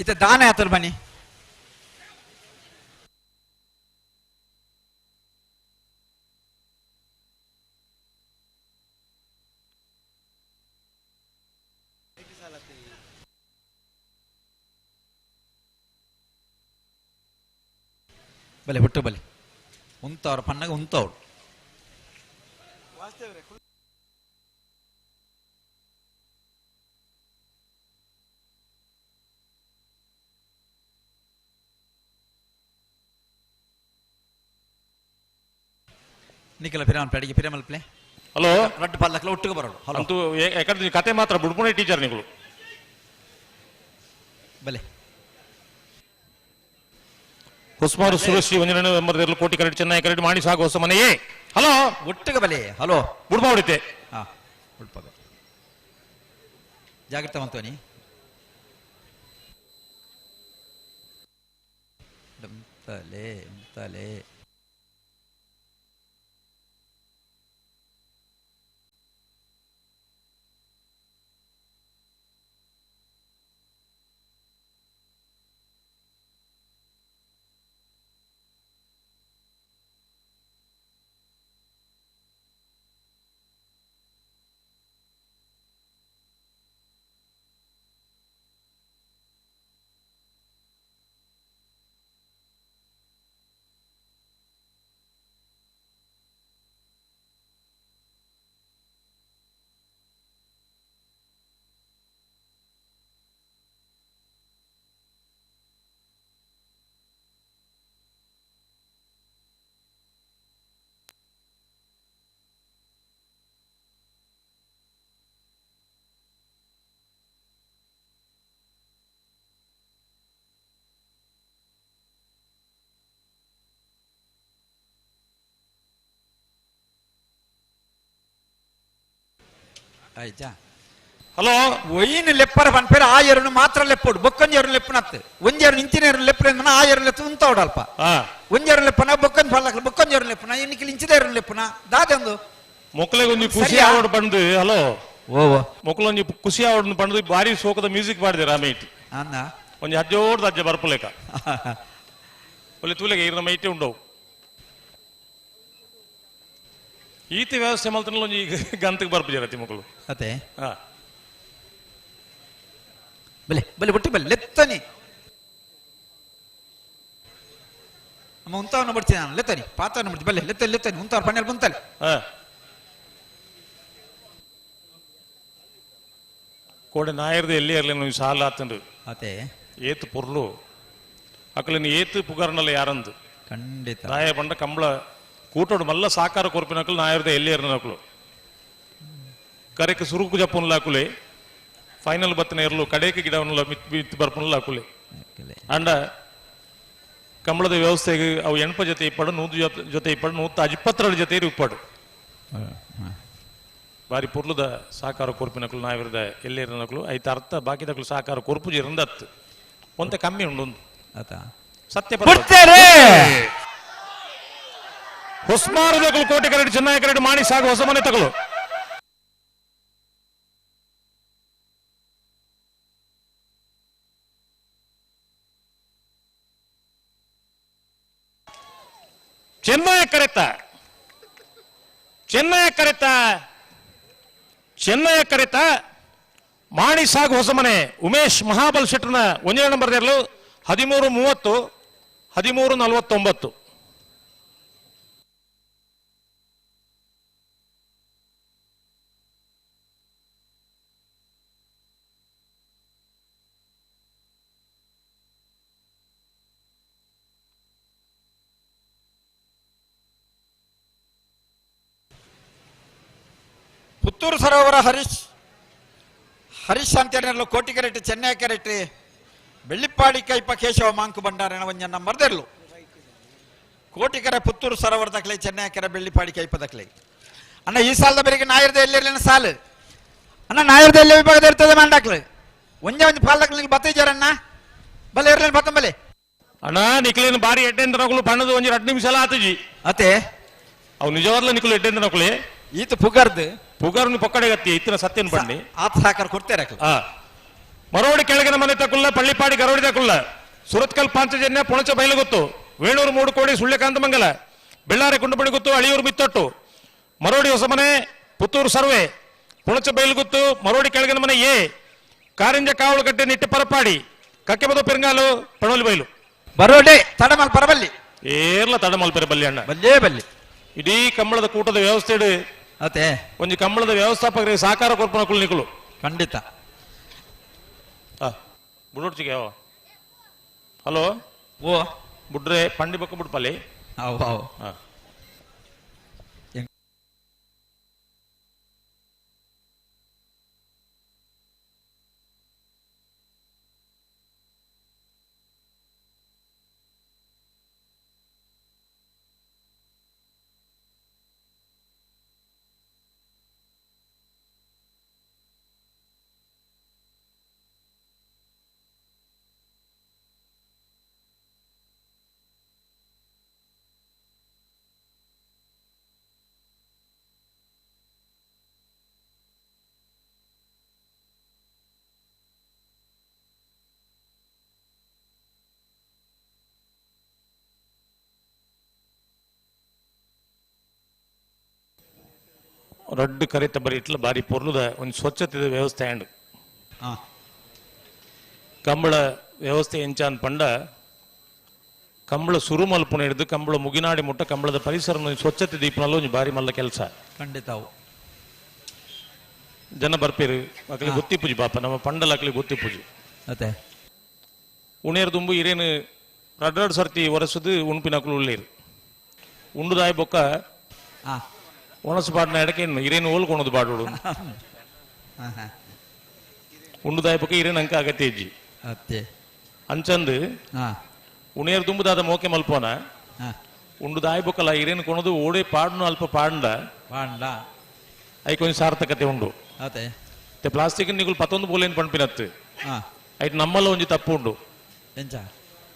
ಇತ್ತ ದಾನ ಆತಲ್ ಬನ್ನಿ ಬಲೆ ಹುಟ್ಟು ಬಲೆ ಉಂತವ್ರ ಪನ್ನಗ ಉಂತವ್ರು. ನಿಖಲ ಪಿರಮಲ್ ಅಡಿಗೆ ಪಿರಮಲ್ ಪ್ಲೇ. ಹಲೋ. ರಡ್ಡು ಪಲ್ಲಕ್ಲ ಒಟ್ಟಿಗೆ ಬರೋಡು ಹಲೋ. ಅಂತೂ ಯಾಕಂದ್ರೆ ಕತೆ ಮಾತ್ರ ಬುಡ್ಪುಣೆ ಟೀಚರ್ ನಿಗಳು. ಬಲೆ. ಹೊಸ್ಮಾರು ಸುರೇಶ್ ಒಂಜನ ಎಂಬತ್ತೆರಡು ಕೋಟಿ ಕರೆಕ್ಟ್ ಚೆನ್ನೈ ಕರೆಕ್ಟ್ ಮಾಡಿ ಸಾಕು ಹೊಸ ಮನೆಯೇ ಹಲೋ. ಒಟ್ಟಿಗೆ ಬಲೆ ಹಲೋ. ಬುಡ್ಪ ಹೊಡಿತೆ. ಹಾ ಉಡ್ಪ ಜಾಗ್ರತೆ ಮಂತೋನಿ ತಲೆ ತಲೆ. ಆಯ್ತಾ ಹಲೋ ಒಯ್ಯಿನ ಲೆಪ್ಪರ ಪನ್ಪೇರ ಆ ಎರುನು ಮಾತ್ರ ಲೆಪ್ಪೋಡು ಬೊಕ್ಕೊಂಜಿ ಎರುನು ಲೆಪ್ಪನತ್ತು ಒಂಜಿ ಎರು ಇಂಚಿನ ಎರುನು ಲೆಪ್ಪು ಆ ಎರು ಲೆತ್ತು ಉಂತ ಅಲ್ಪ ಹಾ ಒಂಜಿ ಎರು ಲೆಪ್ಪನ ಬೊಕ್ಕೊಂಜಿ ಪಲ್ಲಕ್ಲು ಬೊಕ್ಕೊಂಜಿ ಎರು ಲೆಪ್ಪನ ಇನ್ನಿಕ್ಲಿ ಇಂಚಿದ ಎರು ಲೆಪ್ಪನ ದಾದೊಂದು ಮೊಕ್ಕಲಿಗೆ ಖುಷಿ ಸರಿಯಾ? ಆವಡ್ ಬಂದು ಹಲೋ ಓ ಮೊಕ್ಕಲೊಂಜಿ ಖುಷಿ ಆವಡ್ ಬಂದು ಭಾರಿ ಸೋಕದ ಮ್ಯೂಸಿಕ್ ಪಾಡ್ದಿರ ಮೇಟ್ ಅನ್ನ ಒಂಜಿ ಹಜ್ಜೋಡ್ದ ಅಜ್ಜ ಬರ್ಪುಲೇಕ ಒಳ್ಳೆ ತೂಲೆಗೆ ಇರ್ನ ಮೈಟೆ ಉಂಡವು ಈತ ವ್ಯವಸ್ಥೆ ಮಲ್ತನ ಒಂಜಿ ಗಂತಕ್ಕೆ ಬರ್ಪುಜರತಿ ಮಕ್ಕಳು ಅದೇ ಹಾ ಬಲೆ ಬಲೆ ಬೊಟ್ಟಿ ಬಲೆ ಲೆತ್ತನಿ ನಮ್ಮ ಉಂತಾವನ್ನ ಬಿಡ್ತೀನಿ ನಾನು ಲೆತ್ತನಿ ಪಾತ್ರನ ಬಿಡ್ತೀನಿ ಬಲ್ಲೆ ಲೆತ್ತನಿ ಲೆತ್ತನಿ ಉಂತಾವ್ರ ಪಣ್ಣಲ್ಲಿ ಬಂತಲೆ ಹಾ ಕೋಡೆ ನಾಯರ್ದ ಎಲ್ಲಿ ಇರಲಿ ನೀವು ಸಾಲ ಆತಂಡು ಅದೇ ಏತು ಪೊರ್ಲು ಅಕಲಿನ ಏತು ಪುಗಾರ್ನಲ್ಲ ಯಾರಂದು ಖಂಡಿತ ನಾಯ ಬಂಡ ಕಂಬಳ ಕೂಟೋಡು ಮಲ್ಲ ಸಾಕಾರ ಕೊರ್ಪಿನಕಲು ನಾಯರ್ದ ಎಲ್ಲಿ ಇರನಕಲು ಕರೆಕ್ ಸುರುಕು ಜಪ್ಪುನ್ಲ ಅಕುಲೆ ಫೈನಲ್ ಬತ್ತನ ಇರಲು ಕಡೇಕ ಗಿಡವನ್ನುಲ ಮಿತ್ ಮಿತ್ ಬರ್ಪುನ್ಲ ಅಕುಲೆ ಅಂಡ ಕಂಬಳದ ವ್ಯವಸ್ಥೆಗೆ ಅವು ಎಣ್ಪ ಜೊತೆ ಇಪ್ಪಡು ನೂದು ಜೊತೆ ಇಪ್ಪಡು ನೂತ ಇಪ್ಪತ್ತೆರಡು ಜೊತೆ ಇಪ್ಪಡು ಬಾರಿ ಪೊರ್ಲುದ ಸಾಕಾರ ಕೊರ್ಪಿನಕಲು ನಾವಿರದ ಎಲ್ಲಿರನಕಲು ಐತ ಅರ್ಥ ಬಾಕಿದಕಲು ಸಾಕಾರ ಕೊರ್ಪು ಜಿರಂದತ್ತು ಒಂತೆ ಕಮ್ಮಿ ಉಂಡು ಒಂದು. ಆತ ಸತ್ಯ ಬಿಡ್ತಾರೆ ಹೊಸ್ಮಾರದಕಲು ಕೋಟೆ ಕರಡಿ ಚೆನ್ನಾಗಿ ಕರಡಿ ಮಾಡಿ ಸಾಗು ಹೊಸ ಮನೆ ತಗಲು ಚೆನ್ನೈ ಕರೆತ ಚೆನ್ನೈ ಕರೆತ ಚೆನ್ನೈ ಕರೆತ ಮಾಣಿ ಸಾಗು ಹೊಸಮನೆ ಉಮೇಶ್ ಮಹಾಬಲ್ ಶೆಟ್ಟರ್ನ ಒಂದನೇ ನಂಬರ್ ಇರಲು 13:30 13:49. ಪುತ್ತೂರು ಸರೋವರ ಹರೀಶ್ ಹರೀಶ್ ಅಂತೇನಲ್ಲ ಕೋಟಿ ಕರೆಟ್ ಚೆನ್ನೈ ಕರೆಟ್ ಬೆಳ್ಳಿಪ್ಪಾಡಿ ಕೈಪ ಕೇಶವ ಮಾಂಕು ಭಂಡಾರನ ಒಂಜ ನಂಬರ್ ದೆರ್ಲು ಕೋಟಿಕರೆ ಪುತ್ತೂರು ಸರೋವರ ದಕ್ಲೆ ಚೆನ್ನೈ ಕೆರೆ ಬೆಳ್ಳಿಪಾಡಿ ಕೈಪ ದಕ್ಲೆ ಅಣ್ಣ ಈ ಸಾಲದ ಬೆಳಿಗ್ಗೆ ನಾಯರ್ದ ಎಲ್ಲಿರ್ಲಿನ ಸಾಲು ಅಣ್ಣ ನಾಯರ್ದ ಎಲ್ಲಿ ವಿಭಾಗದ ಇರ್ತದೆ ಮಂಡಾಕ್ಲು ಒಂಜೆ ಒಂಜಿ ಪಾಲ್ದಕ್ಲು ನಿಂಗೆ ಬತ್ತಿಜಾರಣ್ಣ ಬಲೆ ಇರ್ಲಿಲ್ಲ ಬತ್ತಂಬಲೆ ಅಣ್ಣ ನಿಕ್ಲೇನು ಬಾರಿ ಎಡ್ಡೆಂದ್ರಗಳು ಬಣ್ಣದ ಒಂಜಿ 2 ನಿಮಿಷ ಆತಜಿ ಅತೆ ಅವು ನಿಜವಾಗ್ಲೂ ನಿಕ್ಲು ಎಡ್ಡೆಂದ್ರಕುಲೆ ಈತ ಪುಗರ್ದು ಪುಗಾರ್ನು ಪೊಕ್ಕಡೆ ಗತ್ತಿ ಇತ್ತಿನ ಸತ್ಯನ್ ಬಣ್ಣಿ ಆತ ಸಾಕಾರ ಕೊಡ್ತೇನೆ ಆ ಮರೋಡಿ ಕೆಳಗಿನ ಮನೆ ತಕುಲ್ಲ ಪಳ್ಳಿಪಾಡಿ ಗರೋಡಿ ತಕುಲ್ಲ ಸುರತ್ಕಲ್ ಪಾಂಚಜನ್ಯ ಪೊಣಚ ಬೈಲುಗುತ್ತು ವೇಣೂರು ಮೂಡುಕೋಡಿ ಸುಳ್ಯಕಾಂತ ಮಂಗಲ ಬೆಳ್ಳಾರೆ ಗುಂಡುಬಣಿಗುತ್ತು ಅಳಿಯೂರು ಮಿತ್ತೊಟ್ಟು ಮರೋಡಿ ಹೊಸಮನೆ ಪುತ್ತೂರು ಸರ್ವೆ ಪುಣಚ ಬೈಲುಗುತ್ತು ಮರೋಡಿ ಕೆಳಗಿನ ಮನೆ ಎ ಕಾರಿಂಜ ಕಾವಲುಗಟ್ಟೆ ನಿಟ್ಟೆ ಪರಪಾಡಿ ಕಕ್ಕೆಬದ ಪೆರಂಗಾಲು ಪಣೋಲಿ ಬೈಲು ಬರೋಡೆ ತಡಮಲ್ ಪರಬಲ್ಲಿ ಏರ್ಲ ತಡಮಲ್ಪೆರೆ ಬಲ್ಲಿ ಅಣ್ಣ ಬಲ್ಲೇ ಬಲ್ಲಿ ಇಡೀ ಕಂಬಳದ ಕೂಟದ ವ್ಯವಸ್ಥೆ ಇಡು ಅತೆ ಒಂಜಿ ಕಂಬಳದ ವ್ಯವಸ್ಥಾಪಕರಿಗೆ ಸಹಕಾರ ಕೊರ್ಪುನ ಕುಲ್ ನಿಕುಲು ಖಂಡಿತ ಬುಡೋಡ್ಚಿಗೆ ಯಾವ ಹಲೋ ಓ ಬುಡ್ರೆ ಪಂಡಿ ಬೊಕ್ಕ ಬುಡ್ಪಲ್ಲಿ ಅವು ಅವು ಹಾ. ರಡ್ಡು ಕರೆತ ಬರಿ ಇಟ್ಲ ಬಾರಿ ಪೊರ್ಲುದ ಒಂದು ಸ್ವಚ್ಛತೆದ ವ್ಯವಸ್ಥೆ ಆಂಡ್ ಹಾ ಕಂಬಳ ವ್ಯವಸ್ಥೆ ಎಂಚಾನ್ ಪಂಡ ಕಂಬಳ ಸುರು ಮಲ್ಪುನ ಹಿಡಿದು ಕಂಬಳ ಮುಗಿನಾಡಿ ಮುಟ್ಟ ಕಂಬಳದ ಪರಿಸರ ಸ್ವಚ್ಛತೆ ದೀಪನಲ್ಲ ಒಂಜಿ ಬಾರಿ ಮಲ್ಲ ಕೆಲಸ ಖಂಡಿತ ಅವು ಜನ ಬರ್ಪೇರು ಅಕ್ಲಿ ಗೊತ್ತಿಪ್ಪುಜಿ ಪಾಪ ನಮ್ಮ ಪಂಡಲ ಅಕ್ಲಿ ಗೊತ್ತಿಪ್ಪುಜಿ ಅತೆ ಉಣೇರ್ ದುಂಬು ಇರೇನು ರಡ್ ರಡ್ ಸರ್ತಿ ಒರೆಸುದು ಉಣ್ಪಿನಕ್ಲು ಉಳ್ಳೇರು ಉಂಡುದಾಯ ಬೊಕ್ಕ ಹಾ ಒಣಸು ಪಾಡ್ನ ಎಡಕೆ ಇರೇನು ಓಲ್ಕೊಣದು ಬಾಡೋಡು ಹಾ ಹಾ ಉಂಡುದಾಯ ಬೊಕ್ಕ ಇರೇನು ಅಂಕ ಅಗತ್ಯ ಇಜ್ಜಿ ಅತ್ತೆ ಅಂಚಂದು ಹಾ ಉಣೇರ್ ದುಂಬುದಾದ ಮೋಕೆ ಮಲ್ಪೋನ ಹಾ ಉಂಡುದಾಯ ಬೊಕ್ಕಲ ಇರೇನು ಕೊಣದು ಓಡೆ ಪಾಡ್ನು ಅಲ್ಪ ಪಾಡ್ಂಡ ಪಾಂಡ ಐಕೊಂಜಿ ಸಾರ್ಥಕತೆ ಉಂಡು. ಅತೆ ते ಪ್ಲಾಸ್ಟಿಕ್ ನಿಗುಲ್ ಪತ್ತೊಂದು ಪೋಲೇನ್ ಪಣ್ಪಿನತ್ತು. ಹಾ. ಐಟ್ ನಮ್ಮಲ್ಲ ಒಂಜಿ ತಪ್ಪು ಉಂಡು. ಎಂಚ?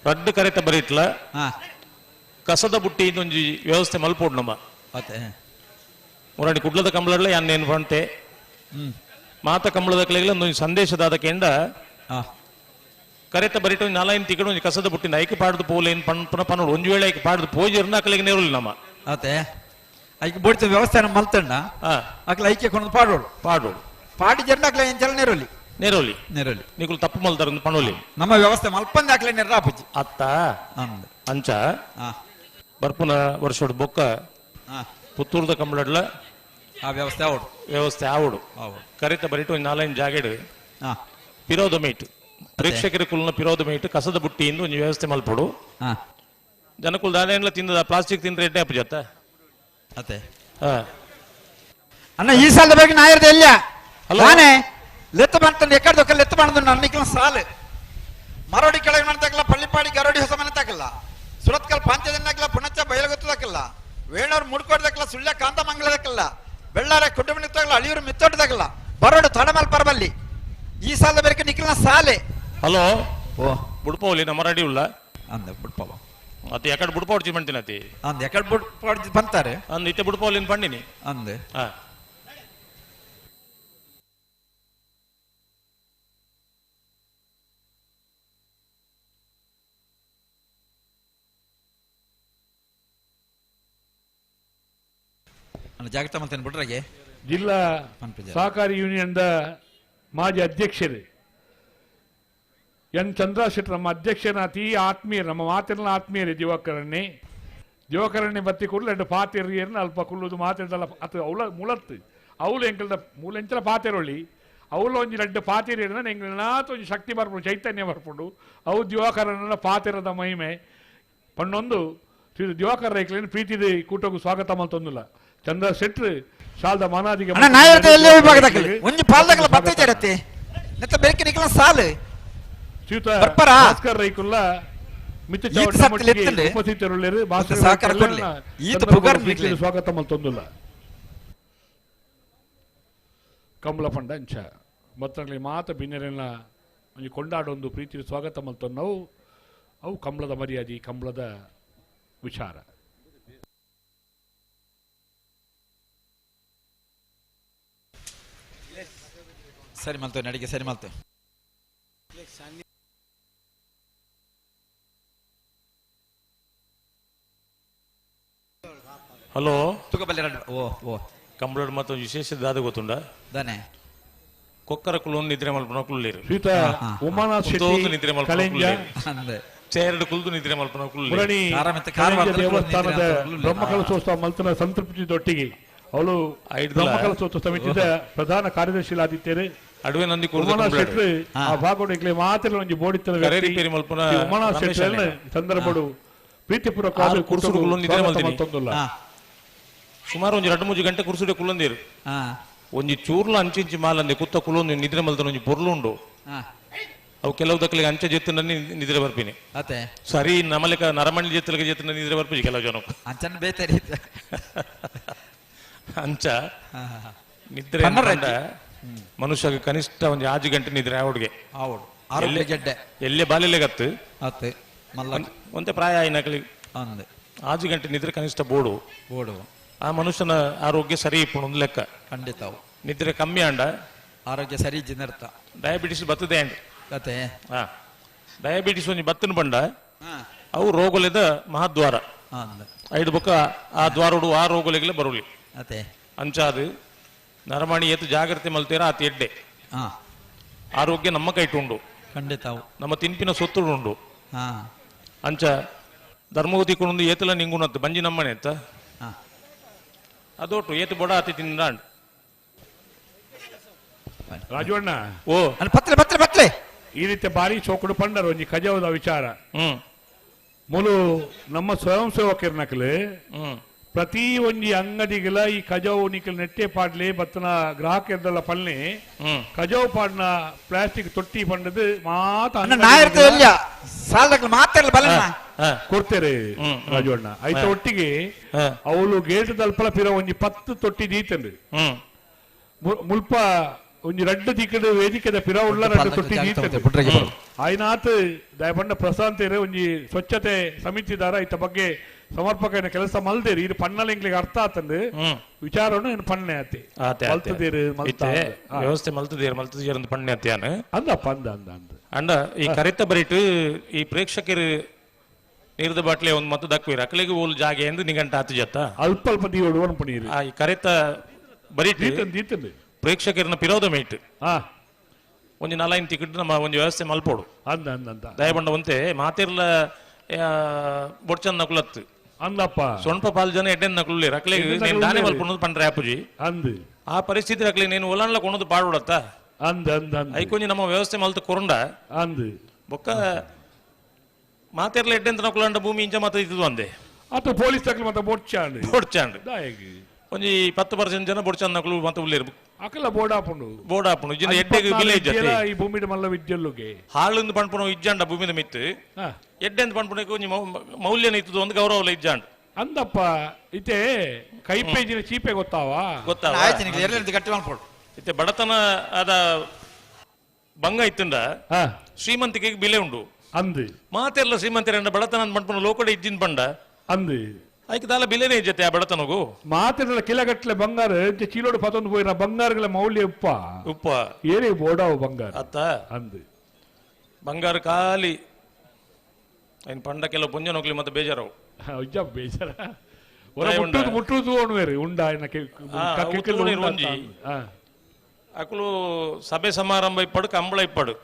ರಡ್ಡ್ ಕರೆತ ಬರಿಟ್ಲ ಹಾ. ಕಸದ ಬುಟ್ಟಿ ಒಂಜಿ ವ್ಯವಸ್ಥೆ ಮಲ್ಪೋಡು ನಮ್ಮ. ಅತೆ. ಮುರಾಣಿ ಕುಡ್ಲದ ಕಂಬಳಡ್ಲ ಯಾನ್ ಏನ್ ಪಂತೆ. ಮಾತ ಕಂಬಳದ ಕಲೆಗಳ ಒಂಜಿ ಸಂದೇಶದಾದ ಕೆಂಡ ಹಾ. ಕರೆತ ಬರಿಟ ಒಂಜಿ ನಾಲೈನ್ ತಿಗಡು ಒಂಜಿ ಕಸದ ಬುಟ್ಟಿನ ಐಕ್ ಪಾಡ್ದು ಪೋಲೇನ್ ಪನ್ಪುನ ಪನೋಡು. ಒಂಜಿ ವೇಳೆ ಐಕ್ ಪಾಡ್ದು ಪೋಜಿರ್ನ ಅಕಲೆಗೆ ನೇರುಲ್ಲ ನಮ್ಮ. ಅತೆ. ಐಕ್ ಬೋಡಿತ ವ್ಯವಸ್ಥೆ ಮಲ್ತಣ್ಣ. ಹಾ. ಅಕ್ಲ ಐಕೆ ಕೊಂಡು ಪಾಡೋಡು. ಪಾಡೋಡು. ಪಾಡಿ ಜರ್ನ ಅಕ್ಲ ಎಂಚಲ ನೆರೊಲಿ. ನೇರೋಲಿ. ನೆರೊಲಿ. ನಿಕುಲು ತಪ್ಪು ಮಲ್ತಾರ ಪಣೋಲಿ. ನಮ್ಮ ವ್ಯವಸ್ಥೆ ಮಲ್ಪಂದೆ ಅಕ್ಲೆ ನೆರ್ರಾಪುಜಿ. ಅತ್ತ. ಅಂದ್. ಅಂಚ. ಹಾ. ಬರ್ಪುನ ವರ್ಷೋಡು ಬೊಕ್ಕ ಹಾ. ಪುತ್ತೂರ್ದ ಕಂಬಳಡ್ಲ ಆ ವ್ಯವಸ್ಥೆ ಆವಡು. ವ್ಯವಸ್ಥೆ ಆವಡು. ಆವಡು. ಕರೆತ ಬರಿಟು ಒಂಜಿ ನಾಲೈನ್ ಜಾಗೆಡ್ ಹಾ. ಪಿರೋದ ಮೇಟ್ ಪ್ರೇಕ್ಷಕರ ಕುಲ್ನ ಪಿರೋದ ಮೇಟ್ ಕಸದ ಬುಟ್ಟಿ ಇಂದು ಒಂಜಿ ವ್ಯವಸ್ಥೆ ಮಲ್ಪೊಡು. ಹಾ. ಜನಕುಲ್ ದಾನೇನ್ಲ ತಿಂದದ ಪ್ಲಾಸ್ಟಿಕ್ ತಿಂದ್ರೆ ಎಡ್ಡೆ ಅಪ್ಪಜತ್ತ. ಅತೆ. ಹಾ. ಅಣ್ಣ ಈ ಸಾಲದ ಬಗ್ಗೆ ನಾಯರ್ದ ಎಲ್ಲ ಹಲೋ. ನಾನೇ ಲೆತ್ತ ಮಾಡ್ತಾನೆ ಎಕ್ಕಡ ದೊಕ್ಕ ಲೆತ್ತ ಮಾಡುದು ನನ್ನ ಸಾಲು ಮರೋಡಿ ಕೆಳಗೆ ಮಾಡ್ತಾಕಲ್ಲ ಪಳ್ಳಿಪಾಡಿ ಗರೋಡಿ ಹೊಸ ಮನೆ ತಾಕಲ್ಲ ಸುರತ್ಕಲ್ ಪಾಂಚಜನ್ಯಾಕಲ್ಲ ಪುಣಚ ಬಯಲಗೊತ್ತದಕ್ಕಲ್ಲ ವೇಣೂರು ಮುಡ್ಕೋಡ್ದಕ್ಕಲ್ಲ ಸುಳ್ಯ ಕಾಂತಮಂಗಲದಕ್ಕಲ್ಲ ಬೆಳ್ಳಾರೆ ಕುಟುಂಬ ತಾಗಲ್ಲ ಅಳಿಯೂರು ಮಿತ್ತೋಟದಕ್ಕಲ್ಲ ಬರೋಡು ತಡಮಲ್ ಪರಬಲ್ಲಿ ಈ ಸಾಲದ ಬೇರೆ ನಿಖಿಲ್ನ ಸಾಲೆ. ಹಲೋ. ಓ. ಬುಡ್ಪೋಲಿ ನಮ್ಮ ರೆಡಿ ಉಲ್ಲ. ಅಂದ ಬುಡ್ಪವ. ಅತಿ ಎಕಡೆ ಬುಡ್ಪೋಡ್ಚಿ ಮಂತಿನ ಅತಿ. ಅಂದ ಎಕಡೆ ಬುಡ್ಪೋಡ್ಚಿ ಬಂತಾರೆ. ಅಂದ್ ಇತ್ತೆ ಬುಡ್ಪೋಲಿನ ಪಂಡಿನಿ. ಅಂದೆ. ಹಾ. ಅಣ್ಣ ಜಾಗ್ರತೆ ಮಾಡ್ತೇನೆ ಬಿಡ್ರಾಗೆ. ಜಿಲ್ಲಾ ಸಹಕಾರಿ ಯೂನಿಯನ್ದ ಮಾಜಿ ಅಧ್ಯಕ್ಷರು ಎನ್ ಚಂದ್ರಶೆಟ್ಟರ್ ನಮ್ಮ ಅಧ್ಯಕ್ಷನ ಅತಿ ಆತ್ಮೀಯರು, ನಮ್ಮ ಮಾತಿನ ಆತ್ಮೀಯರು ದಿವಾಕರಣ್ಣೆ. ದಿವಾಕರಣ್ಣೆ ಬತ್ತಿ ಕೂಡಲೇ ಎರಡು ಪಾತೆರಿಯರ್ನ ಅಲ್ಪ ಕುಲ್ಲುದು ಮಾತಿರ್ದಲ್ಲ ಅದು ಅವಳ ಮುಳತ್ತು ಅವಳು ಎಂಕಲ್ದ ಮೂಲೆಂಚಲ ಪಾತೆರೊಳ್ಳಿ ಅವಳು ಒಂಜಿ ರಡ್ಡು ಪಾತೆರಿಯರ್ನ ಎಂಕಲ್ನಾತ್ ಒಂಜಿ ಶಕ್ತಿ ಬರ್ಪುಂಡು, ಚೈತನ್ಯ ಬರ್ಪುಂಡು. ಅವು ದಿವಾಕರಣ್ಣನ ಪಾತೆರದ ಮಹಿಮೆ ಪಣ್ಣೊಂದು ಶ್ರೀ ದಿವಾಕರ ರೈಕ್ಲೇನು ಪ್ರೀತಿದ ಕೂಟಕ್ಕೂ ಸ್ವಾಗತ ಮಲ್ತೊಂದಿಲ್ಲ. ಚಂದ್ರ ಶೆಟ್ರು ಶಾಲ್ದ ಮಾನಾದಿಗೆ ಅಣ್ಣ ನಾಯರ್ದ ಎಲ್ಲೇ ವಿಭಾಗದಾಗಲಿ ಒಂಜಿ ಪಾಲ್ದಾಗಲ ಬತ್ತೆ ಜರತ್ತೆ ನೆತ್ತ ಬೆರಕೆ ನಿಖಿಲ್ನ ಸಾಲು. ಶ್ರೀಯುತ ಬರ್ಪರಾ? ಭಾಸ್ಕರ್ ರೈಕುಲ್ಲ ಮಿತ್ತ ಈತ ಚಾವಡಿ ಸತ್ಯ ಮಟ್ಟಿಗೆ ಲೆತ್ತಂಡೆ. ಉಪಸ್ಥಿತರುಳ್ಳೇರು. ಮತ್ತೆ ಭಾಸ್ಕರ್ ಸಹಕಾರ ರೈಕುಲ್ಲನ ಕೊಡ್ಲಿ. ಈತ ಸಂದರ್ಭದಲ್ಲಿ ಪುಗಾರ್ ಪ್ರೀತಿಯ ನಿಕ್ಲೆ. ಸ್ವಾಗತ ಮಲ್ತೊಂದಿಲ್ಲ. ಕಂಬಳ ಪಂಡ ಅಂಚ ಮತ್ತಲ್ಲಿ ಮಾತ ಬಿನ್ನೆರೆಲ್ಲ ಒಂಜಿ ಕೊಂಡಾಡೊಂದು ಪ್ರೀತಿಯ ಸ್ವಾಗತ ಮಲ್ತೊನ್ನವು ಅವು ಕಂಬಳದ ಮರ್ಯಾದೆ, ಕಂಬಳದ ವಿಚಾರ. ಸರಿ ಮಲ್ತೇವೆ ನಡಿಗೆ ಸರಿ ಮಲ್ತೇವೆ. ಹಲೋ. ತುಗಬಲ್ಲಿ ರಡ್ಡು. ಓ ಓ. ಕಂಬಳಡ್ ಮತ್ತೊಂದು ವಿಶೇಷ ದಾದ ಗೊತ್ತುಂಡ? ದಾನೆ. ಕೊಕ್ಕರ ಕುಲೊಂದು ನಿದ್ರೆ ಮಲ್ಪನ ಕುಳ್ಳೇರು. ಶ್ರೀಯುತ ಹಾ, ಹಾ. ಉಮಾನಾಥ್ ಕುಂತೋದು ಶೆಟ್ಟಿ ನಿದ್ರೆ ಮಲ್ಪನ ಕಳೆಂಜ ಕುಳ್ಳೇರು. ಅಂದೆ. ಚೇರ್ಡ್ ಕುಲ್ದು ನಿದ್ರೆ ಮಲ್ಪನ ಕುಳ್ಳೇರು. ಮುರಣಿ ಕಾರ ಮತ್ತೆ ಕಾರ ಕಳೆಂಜ ಮಾಡ್ತಾರೆ, ದೇವಸ್ಥಾನದ ನಿದ್ರೆ ಅಂತ ಬ್ರಹ್ಮಕಲಶೋತ್ಸವ ಮಲ್ತನ ಸಂತೃಪ್ತಿದೊಟ್ಟಿಗೆ ಅವಳು ಐಡ್ದಲ. ಬ್ರಹ್ಮಕಲಶೋತ್ಸವ ಸಮಿತಿಯ ಪ್ರಧಾನ ಕಾರ್ಯದರ್ಶಿಲಾದಿತ್ತೇನೆ. ಅಡುವೆ ನಂದಿ ಕುರ್ದು ಉಮಾನಾಥ್ ಕಂಬಳಡ್. ಶೆಟ್ರು ಹಾ. ಆ ಭಾಗಡು ಇಂಕ್ಲೆ ಮಾತ್ರ ಒಂಜಿ ಬೋಡಿತ್ತನ ಕರೆ ವ್ಯಕ್ತಿ. ರಿಪೇರಿ ಮಲ್ಪುನ ಶ್ರೀ ಉಮಾನಾಥ್ ರಮೇಶ್ ಶೆಟ್ರು ಅಣ್ಣೆ. ಸಂದರ್ಭಡು ಪ್ರೀತಿಪೂರ್ವಕವಾದ ಆರು ಕುರ್ಸುಡು ಕುಲ್ಲೊಂದು ನಿದ್ರೆ ಸ್ವಾಗತ ಮಲ್ತೀನಿ. ಮಲ್ತೊಂದುಲ್ಲ. ಹಾ. ಸುಮಾರು ಒಂಜಿ ರಡ್ಡು ಮೂಜಿ ಗಂಟೆ ಕುರ್ಸುಡೆ ಕುಲ್ಲೊಂದಿರು. ಹಾ. ಒಂಜಿ ಚೂರ್ಲ ಅಂಚಿಂಚಿ ಮಾಲಂದೆ ಕುತ್ತ ಕುಲ್ಲೊಂದು ನಿದ್ರೆ ಮಲ್ತನ ಒಂಜಿ ಪೊರ್ಲು ಉಂಡು. ಹಾ. ಅವು ಕೆಲವು ದಕ್ಕಲಿಗೆ ಅಂಚೆ ಜೆತ್ತು ನಿದ್ರೆ ಬರ್ಪಿನಿ. ಅತೆ. ಸರಿ ನಮಲೆಕ ನರಮಣಿ ಜೆತ್ತಲಿಗೆ ಜೆತ್ತು ನಿದ್ರೆ ಬರ್ಪಿಜಿ ಕೆಲವು ಜನ. ಅಂಚನ್ ಬೇತರಿ. ಅಂಚ ಹಾ, ಹಾ, ಹಾ. ನಿದ್ರೆ ಪನ್ನರ ಅಂತಂಡ ಮನುಷ್ಯಗೆ ಕನಿಷ್ಠ ಒಂದು 5 ಗಂಟೆ ನಿದ್ರೆ ಆವಡ್ಗೆ. ಆವಡು. ಆರೋಗ್ಯ ಗೆಡ್ಡೆ. ಎಲ್ಲೇ ಬಾಲ್ಯಲೆಗತ್ತು. ಅತ್ತೆ. ಮಲ್ಲ. ಒಂತೆ ಪ್ರಾಯ ಆಯ್ನಕಲಿ. ಅಂದೆ. 5 ಗಂಟೆ ನಿದ್ರೆ ಕನಿಷ್ಠ ಬೋಡು. ಬೋಡು. ಆ ಮನುಷ್ಯನ ಆರೋಗ್ಯ ಸರಿ ಇಪ್ಪುಂಡು ಒಂದು ಲೆಕ್ಕ. ಖಂಡಿತ ಅವು. ನಿದ್ರೆ ಕಮ್ಮಿ ಅಂಡ ಆರೋಗ್ಯ ಸರಿ ಜಿನರ್ಥ. ಡಯಾಬಿಟಿಸ್ ಬತ್ತದೆ ಅಂಡ್. ಅತ್ತೆ. ಹಾ. ಡಯಾಬಿಟಿಸ್ ಒಂಜಿ ಬತ್ತನ ಬಂಡ ಹಾ. ಅವು ರೋಗಲೆದ ಮಹಾದ್ವಾರ. ಅಂದೆ. ಐದು ಬೊಕ್ಕ ಆ ದ್ವಾರೋಡು ಆ ರೋಗಲೆಗೆಲ್ಲ ಬರುಲಿ. ಅತ್ತೆ. ಅಂಚಾದು ನರಮಾಣಿ ಏತು ಜಾಗ್ರತೆ ಮಲ್ತೀರ ಆತ ಎಡ್ಡೆ. ಹಾ. ಆರೋಗ್ಯ ನಮ್ಮ ಕೈಟುಂಡು. ಖಂಡಿತ ಅವು. ನಮ್ಮ ತಿನ್ಪಿನ ಸೊತ್ತುಡು ಉಂಡು. ಹಾ. ಅಂಚ ಧರ್ಮವತಿ ಕುಣಂದು ಏತಲ ನಿಂಗುಣತ್ತು ಬಂಜಿ ನಮ್ಮನೆ ಅಂತ. ಹಾ. ಅದೊಟ್ಟು ಏತು ಬೊಡ ಆತಿ ತಿಂದಾಂಡ್. ರಾಜವಣ್ಣ. ಓ. ಅಣ್ಣ ಪತ್ಲೆ ಪತ್ಲೆ ಪತ್ಲೆ. ಈ ರೀತಿ ಬಾರಿ ಚೋಕುಡು ಪಂಡರು ಒಂಜಿ ಕಜವದ ವಿಚಾರ. ಹ್ಮ್. ಮೂಲು ನಮ್ಮ ಸ್ವಯಂ ಸೇವಕರ್ನಕಲು ಹ್ಮ್. ಪ್ರತಿ ಒಂಜಿ ಅಂಗಡಿಗಳ ಈ ಕಜವು ನಿಕಲ್ ನೆಟ್ಟೆ ಪಾಡ್ಲಿ ಬತ್ತನ ಗ್ರಾಹಕರದಲ್ಲ ಪಲ್ನೆ ಹ್ಮ್. ಕಜವು ಪಾಡ್ನ ಪ್ಲಾಸ್ಟಿಕ್ ತೊಟ್ಟಿ ಪಂಡದು ಮಾತ ಅಣ್ಣ ನಾಯರ್ದ ಎಲ್ಲ ಸಾಲದಕ್ಕೆ ಮಾತಾಡಲ್ಲ ಬಲಣ್ಣ. ಹಾ. ಕೊಡ್ತೇರೆ ಹ್ಮ್, ಹ್ಮ್. ರಾಜವಣ್ಣ. ಐತ ಹಾ. ಒಟ್ಟಿಗೆ ಹಾ. ಅವಳು ಗೇಟ್ ದಲ್ಪಲ ಪಿರ ಒಂಜಿ 10 ತೊಟ್ಟಿ ದೀತಂಡು. ಹ್ಮ್. ಮುಲ್ಪ ಒಂಜಿ ರಡ್ಡ್ ದಿಕ್ಕಡ್ ವೇದಿಕೆದ ಪಿರ ಉಳ್ಳ ರಡ್ಡ್ ತೊಟ್ಟಿ ದೀತಂಡ್. ಆಯ್ನಾತ್ ದಯಪಂಡ ಪ್ರಶಾಂತೇರು ಒಂಜಿ ಸ್ವಚ್ಛತೆ ಸಮಿತಿದಾರ ಐತ ಬಗ್ಗೆ ಸಮರ್ಪಕನ ಕೆಲಸ ಮಲ್ದೇರು. ಇದು ಪಣ್ಣಲ ಎಂಕ್ಲೆಗ್ ಅರ್ಥ ಆತಂದು ವಿಚಾರವನ್ನು ಏನು ಪಣ್ಣೆ ಆತೆ ಮಲ್ತದೇರು ಮಲ್ತ ವ್ಯವಸ್ಥೆ ಮಲ್ತದೇರು ಮಲ್ತದೇರು ಅಂತ ಪಣ್ಣೆ ಆತ್ಯಾನ ಅಂದಪ್ಪ ಅಂದ ಅಂದ ಅಂದ ಅಂಡ ಈ ಕರೆತ ಬರಿಟು ಈ ಪ್ರೇಕ್ಷಕರು ನೀರ್ದ ಬಾಟ್ಲೆ ಒಂದು ಮತ್ತು ದಕ್ಕುವಿರ ಅಕಲಿಗೆ ಓಲ್ ಜಾಗೆ ಎಂದು ನಿಗಂಟ ಆತು ಜತ್ತ ಅಲ್ಪ ಅಲ್ಪ ದೀವಡು ಅನ್ಪಣೀರು ಆ ಈ ಕರೆತ ಬರಿಟು ದೀತಂದು ಪ್ರೇಕ್ಷಕರನ್ನ ಪಿರೋದ ಮೇಟ್ ಒಂಜಿ ನಾಲೈನ್ ಟಿಕೆಟ್ ನಮ್ಮ ಒಂಜಿ ವ್ಯವಸ್ಥೆ ಮಲ್ಪೋಡು ಅಂದ ಅಂದ ಅಂದ ದಯಬಂಡ ಒಂತೆ ಮಾತಿರ್ಲ ಬೊಡ್ಚನ್ ನಕುಲತ್ತು ಅಂದಪ್ಪ ಸೊಣ್ಪ ಪಾಲ್ ಜನ ಎಡ್ಡೆನ್ ನಕುಲು ರಕ್ಲೆ ನೀನು ದಾನೆ ಮಲ್ಪುಣದು ಪಂಡ್ರೆ ಅಪ್ಪುಜಿ ಅಂದು ಆ ಪರಿಸ್ಥಿತಿ ರಕ್ಲೆ ನೀನು ಒಲನ್ಲ ಕೊಣದು ಪಾಡುಡತ್ತ ಅಂದ ಅಂದ ಅಂದ ಐಕೊಂಜಿ ನಮ್ಮ ವ್ಯವಸ್ಥೆ ಮಲ್ತು ಕೊರಂಡ ಅಂದು ಬೊಕ್ಕ ಮಾತಿರ್ಲ ಎಡ್ಡೆಂತ ನಕುಲಂಡ ಭೂಮಿ ಇಂಚ ಮಾತ ಇದ್ದು ಅಂದೆ ಆತ ಪೊಲೀಸ್ ತಕ್ಲು ಮತ್ತೆ ಬೊಡ್ಚಾಂಡ್ ಬೊಡ್ಚಾಂಡ್ ದಾಯಗಿ ಒಂಜಿ 10% ಜನ ಬೊಡ್ಚಾಂಡ್ ನಕಲು ಮತ್ತೆ ಉಲ್ಲೇರು ಅಕಲ ಬೋಡಾಪುಂಡು ಬೋಡಾಪುಂಡು ಇಜ್ಜಿನ ಎಡ್ಡೆಗ್ ವಿಲೇಜ್ ಅತ್ತೆ ಈ ಭೂಮಿದ ಮಲ್ಲ ವಿದ್ಯಲ್ಲುಗೆ ಹಾಳುಂದು ಪಣ್ಪುಣ ಇಜ್ಜಾಂಡ ಭೂಮಿದ ಮಿತ್ತು ಎಡ್ಡೆಂತ ಪಣ್ಪುಣಕ್ಕೆ ಒಂಜಿ ಮೌಲ್ಯನ ಇತ್ತದು ಒಂದು ಗೌರವ ಇಜ್ಜಾಂಡ್ ಅಂದಪ್ಪ ಇತ್ತೆ ಕೈಪೇಜಿನ ಚೀಪೆ ಗೊತ್ತಾವ ಗೊತ್ತಾವ ಆಯ್ತು ನಿಂಗೆ ಎರಡು ಗಟ್ಟಿ ಮಾಡ್ಕೊಡು ಇತ್ತೆ ಬಡತನ ಆದ ಬಂಗ ಇತ್ತಂಡ ಶ್ರೀಮಂತಿಕೆಗೆ ಬಿಲೆ ಉಂಡು ಅಂದು ಮಾತೆಲ್ಲ ಶ್ರೀಮಂತರಂಡ ಬಡತನ ಪಣ್ಪುಣ ಲೋಕಡೆ ಇಜ್ಜಿನ ಪಂಡ ಅಂದು ಐಕ್ ದಾಲ ಬಿಲೆನೇ ಇಜ್ಜತೆ ಆ ಬಡತನಗು ಮಾತಿನ ಕಿಲಗಟ್ಲೆ ಬಂಗಾರ ಚೀಲೋಡು ಪತೊಂದು ಪೋಯಿನ ಬಂಗಾರಗಳ ಮೌಲ್ಯ ಉಪ್ಪ ಉಪ್ಪ ಏನೇ ಬೋಡಾವು ಬಂಗಾರ ಅತ್ತ ಅಂದು ಬಂಗಾರ ಖಾಲಿ ಐನ್ ಪಂಡ ಕೆಲವು ಪುಂಜ ನೋಕ್ಲಿ ಮತ್ತೆ ಬೇಜಾರವು ಅಜ್ಜ ಬೇಜಾರ ಹೊರ ಮುಟ್ಟುದು ಮುಟ್ಟುದು ಅಣುವೇರಿ ಉಂಡ ಒಂಜಿ ಅಕುಲು ಸಭೆ ಸಮಾರಂಭ ಇಪ್ಪಡು ಕಂಬಳ ಇಪ್ಪಡು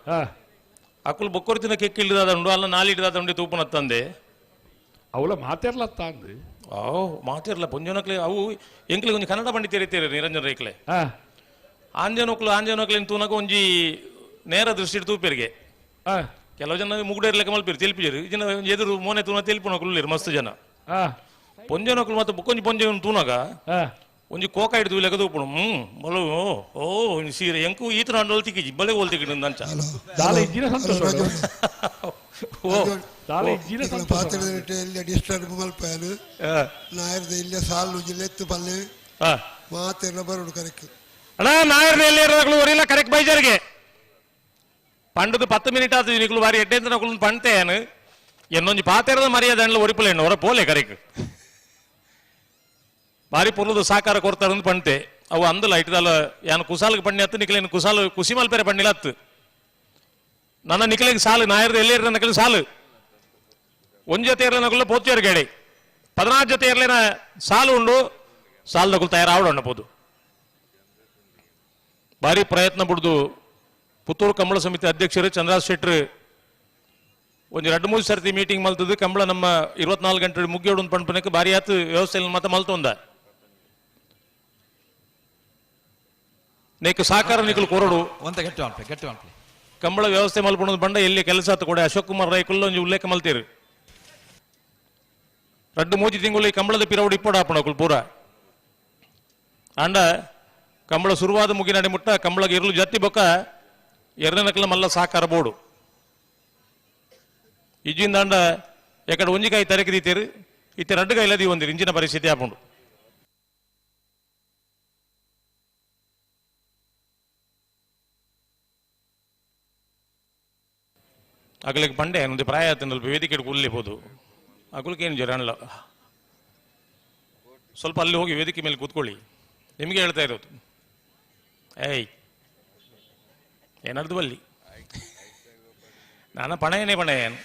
ಅಕುಲು ಬೊಕ್ಕೊರ್ತಿನ ಕೆಕ್ಕು ಇಲ್ದಾದ ಉಂಡು ಅಲ್ಲ ನಾಲಿ ಇಡ್ದಾದ ಉಂಡೆ ತೂಪುನತ್ತಂದೆ ಅವಳ ಮಾತಿರ್ಲತ್ತ ಅಂದು ಓ ಮಾತಿರ್ಲ ಪುಂಜನಕ್ಲೆ ಅವು ಎಂಕ್ಲೆ ಒಂಜಿ ಕನ್ನಡ ಪಂಡಿತರು ನಿರಂಜನ್ ರೇಕ್ಲೆ ಆಂಜನೋಕ್ಲು ಆಂಜನೋಕ್ಲೆ ತೂನಕ ಒಂಜಿ ನೇರ ದೃಷ್ಟಿ ತೂಪೆರಿಗೆ ಕೆಲವು ಜನ ಮುಗುಡೇರ್ಲೆಕ್ಕ ಮಲ್ಪಿರು ತೆಲ್ಪಿಜರು ಜನ ಎದುರು ಮೋನೆ ತೂನ ತೆಲ್ಪುನಕ್ಲು ಮಸ್ತ್ ಜನ ಪೊಂಜನಕ್ಲು ಮತ್ತೆ ಬೊಕ್ಕೊಂಜಿ ಪೊಂಜೆ ತೂನಗ ಒಂಜಿ ಕೋಕ ಹಿಡಿದು ಲೆಕ್ಕ ತೂಪುಣು ಬಲು ಓ ಒಂಜಿ ಸೀರೆ ಎಂಕು ಈತನ ಅಂಡೋಲ್ ತಿಕ್ಕಿಜಿ ಬಲೆ ಹೋಲ್ ತಿಕ್ಕಿಡು ಅಂಚ ಓ ಡಿಸ್ಟರ್ಬ್ ಮಲ್ಪಯಾನು ನಾಯರ್ದ ಇಲ್ಲ ಸಾಲು ಜಿಲ್ಲೆತ್ತು ಪಲ್ಲೆ ಮಾತೆಲ್ಲ ಬರೋಡು ಕರೆಕ್ಟ್ ಅಣ್ಣ ನಾಯರ್ನ ಎಲ್ಲಿ ಇರೋದಾಗ್ಲೂ ಒರಿಲ್ಲ ಕರೆಕ್ಟ್ ಬೈಜಾರಿಗೆ ಪಂಡದು 10 ಮಿನಿಟ್ ಆತು ನಿಕ್ಲು ಬಾರಿ ಎಡ್ಡೆ ನಕುಲು ಪಂಟೆ ಏನು ಎನ್ನೊಂಜಿ ಪಾತೆರದ ಮರ್ಯಾದೆ ಅಂಡ್ಲ ಒರಿಪುಲೆ ಹೊರ ಪೋಲೆ ಕರೆಕ್ ಬಾರಿ ಪೊರ್ಲುದು ಸಾಕಾರ ಕೊರ್ತಾರಂದು ಪಂಟೆ ಅವು ಅಂದಲ ಇಟ್ಟದಲ್ಲ ಯಾನು ಕುಸಾಲ್ಗೆ ಪಣ್ಣೆ ಹತ್ತು ನಿಕ್ಲೇನು ಕುಸಾಲು ಕುಸಿ ಮಲ್ಪೆರೆ ಪಣ್ಣಿಲ ಹತ್ತು ನನ್ನ ನಿಕ್ಲೆಗೆ ಸಾಲು ನಾಯರ್ದ ಎಲ್ಲಿ ಇರ ನಕಲು ಸಾಲು ಒಂದ್ ಜೊತೆ ಇರಲಿ ನಕುಲ್ಲ ಪೋತಿಯರ್ ಗೇಡಿ 14 ಜೊತೆ ಇರಲಿನ ಸಾಲು ಉಂಡು ಸಾಲು ನಕುಲು ತಯಾರಾವಡ ಪೋದು ಭಾರಿ ಪ್ರಯತ್ನ ಬಿಡ್ದು ಪುತ್ತೂರು ಕಂಬಳ ಸಮಿತಿ ಅಧ್ಯಕ್ಷರು ಚಂದ್ರರಾಜ್ ಶೆಟ್ರು ಒಂದು 2-3 ಸರ್ತಿ ಮೀಟಿಂಗ್ ಮಲ್ತದ್ದು ಕಂಬಳ ನಮ್ಮ 24 ಗಂಟೆ ಮುಗಿಯೋಡು ಪಣ್ಪನಕ್ಕೆ ಭಾರಿ ಆತು ವ್ಯವಸ್ಥೆ ಮತ್ತೆ ಮಲ್ತೊಂದ ನೇಕು ಸಾಕಾರ ನಿಕಲು ಕೊರಡು ಕಂಬಳ ವ್ಯವಸ್ಥೆ ಮಲ್ಪಣದ ಬಂಡ ಎಲ್ಲಿ ಕೆಲಸ ಆತು ಕೊಡೆ ಅಶೋಕ್ ಕುಮಾರ್ ರೈ ಕುಲ್ಲೊಂಜಿ ಉಲ್ಲೇಖ ಮಲ್ತೀರು 2-3 ತಿಂಗಳು ಈ ಕಂಬಳದ ಪಿರವಡು ಇಪ್ಪಡ ಪೂರ ಅಂಡ ಕಂಬಳ ಶುರುವಾದ ಮುಗಿನಡೆ ಮುಟ್ಟ ಕಂಬಳಗೆ ಇರಲು ಜತ್ತಿ ಬೊಕ್ಕ ಎರಡನೇ ನಕಲ ಮಲ್ಲ ಸಾಕಾರ ಬೋಡು ಇಜ್ಜಿಂದಾಂಡ ಎಕಡೆ ಒಂಜಿಕಾಯಿ ತರಕೆ ದೀತೇರು ಇತ್ತೆ ರಡ್ಡು ಕೈಲದಿ ಒಂದಿರು ಇಂಚಿನ ಪರಿಸ್ಥಿತಿ ಆಪುಂಡು. ಅಗಲಿಗೆ ಪಂಡೆ ಒಂದು ಪ್ರಾಯ ಆತನಲ್ಪ ವೇದಿಕೆ ಕೂಡಲಿಬೋದು ಅಗಲಿಗೆ ಏನು ಜರ ಸ್ವಲ್ಪ ಅಲ್ಲಿ ಹೋಗಿ ವೇದಿಕೆ ಮೇಲೆ ಕೂತ್ಕೊಳ್ಳಿ, ನಿಮಗೆ ಹೇಳ್ತಾ ಇರೋದು. ಏಯ್ ಏನಾರ್ದು ಬಲ್ಲಿ ನಾನು ಪಣಯನೇ ಪಣಯನ್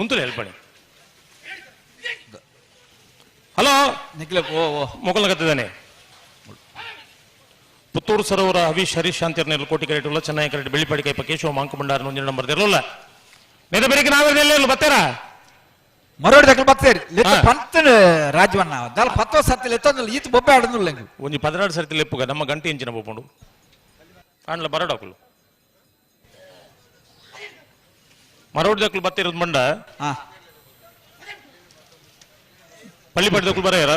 ಉಂತುಲೆ ಹೇಳ್ಪಣಿ. ಹಲೋ ನಿಖಿಲ ಓ ಓ ಮೊಗಲಗತ್ತಿದ್ದಾನೆ. ಪುತ್ತೂರು ಸರೋವರ ಹವೀಶ್ ಹರೀಶ್ ಶಾಂತಿಯರ್ನೆಲ್ಲ ಕೋಟಿ ಕರೆಟ್ ಚೆನ್ನಾಗಿ ಕರೆಟ್ ಬೆಳ್ಳಿಪಾಡಿ ಕೈಪ ಕೇಶವ ಮಾಂಕು ಭಂಡಾರ ಒಂದಿನ ನಂಬರ್ ಇರಲ್ಲ ನೆದ ಬೆಳಿಗ್ಗೆ ನಾವೆಲ್ಲ ಬರ್ತಾರಾ ಮರೋಡಿ ದಕ್ಕಲು ಬತ್ತೇರಿ ಲೆತ್ತ ಪಂತನ ರಾಜವನ್ನ ದಾಲ ಪತ್ತೋ ಸತ್ತಿ ಲೆತ್ತೊಂದಿಲ್ಲ ಈತ ಬೊಬ್ಬೆ ಆಡೋದಿಲ್ಲ ಒಂಜಿ 16 ಸರ್ತಿ ಲೆಪ್ಪುಗ ನಮ್ಮ ಗಂಟೆ ಇಂಚಿನ ಬೊಬ್ಬುಂಡು ಕಾಣ್ಲ ಬರಡಾಕುಲು ಮರೋಡಿ ದಕ್ಕಲು ಬತ್ತಿರೋದು ಮಂಡ ಪಳ್ಳಿಪಾಡಿ ದಕ್ಕಲು ಬರೆಯರ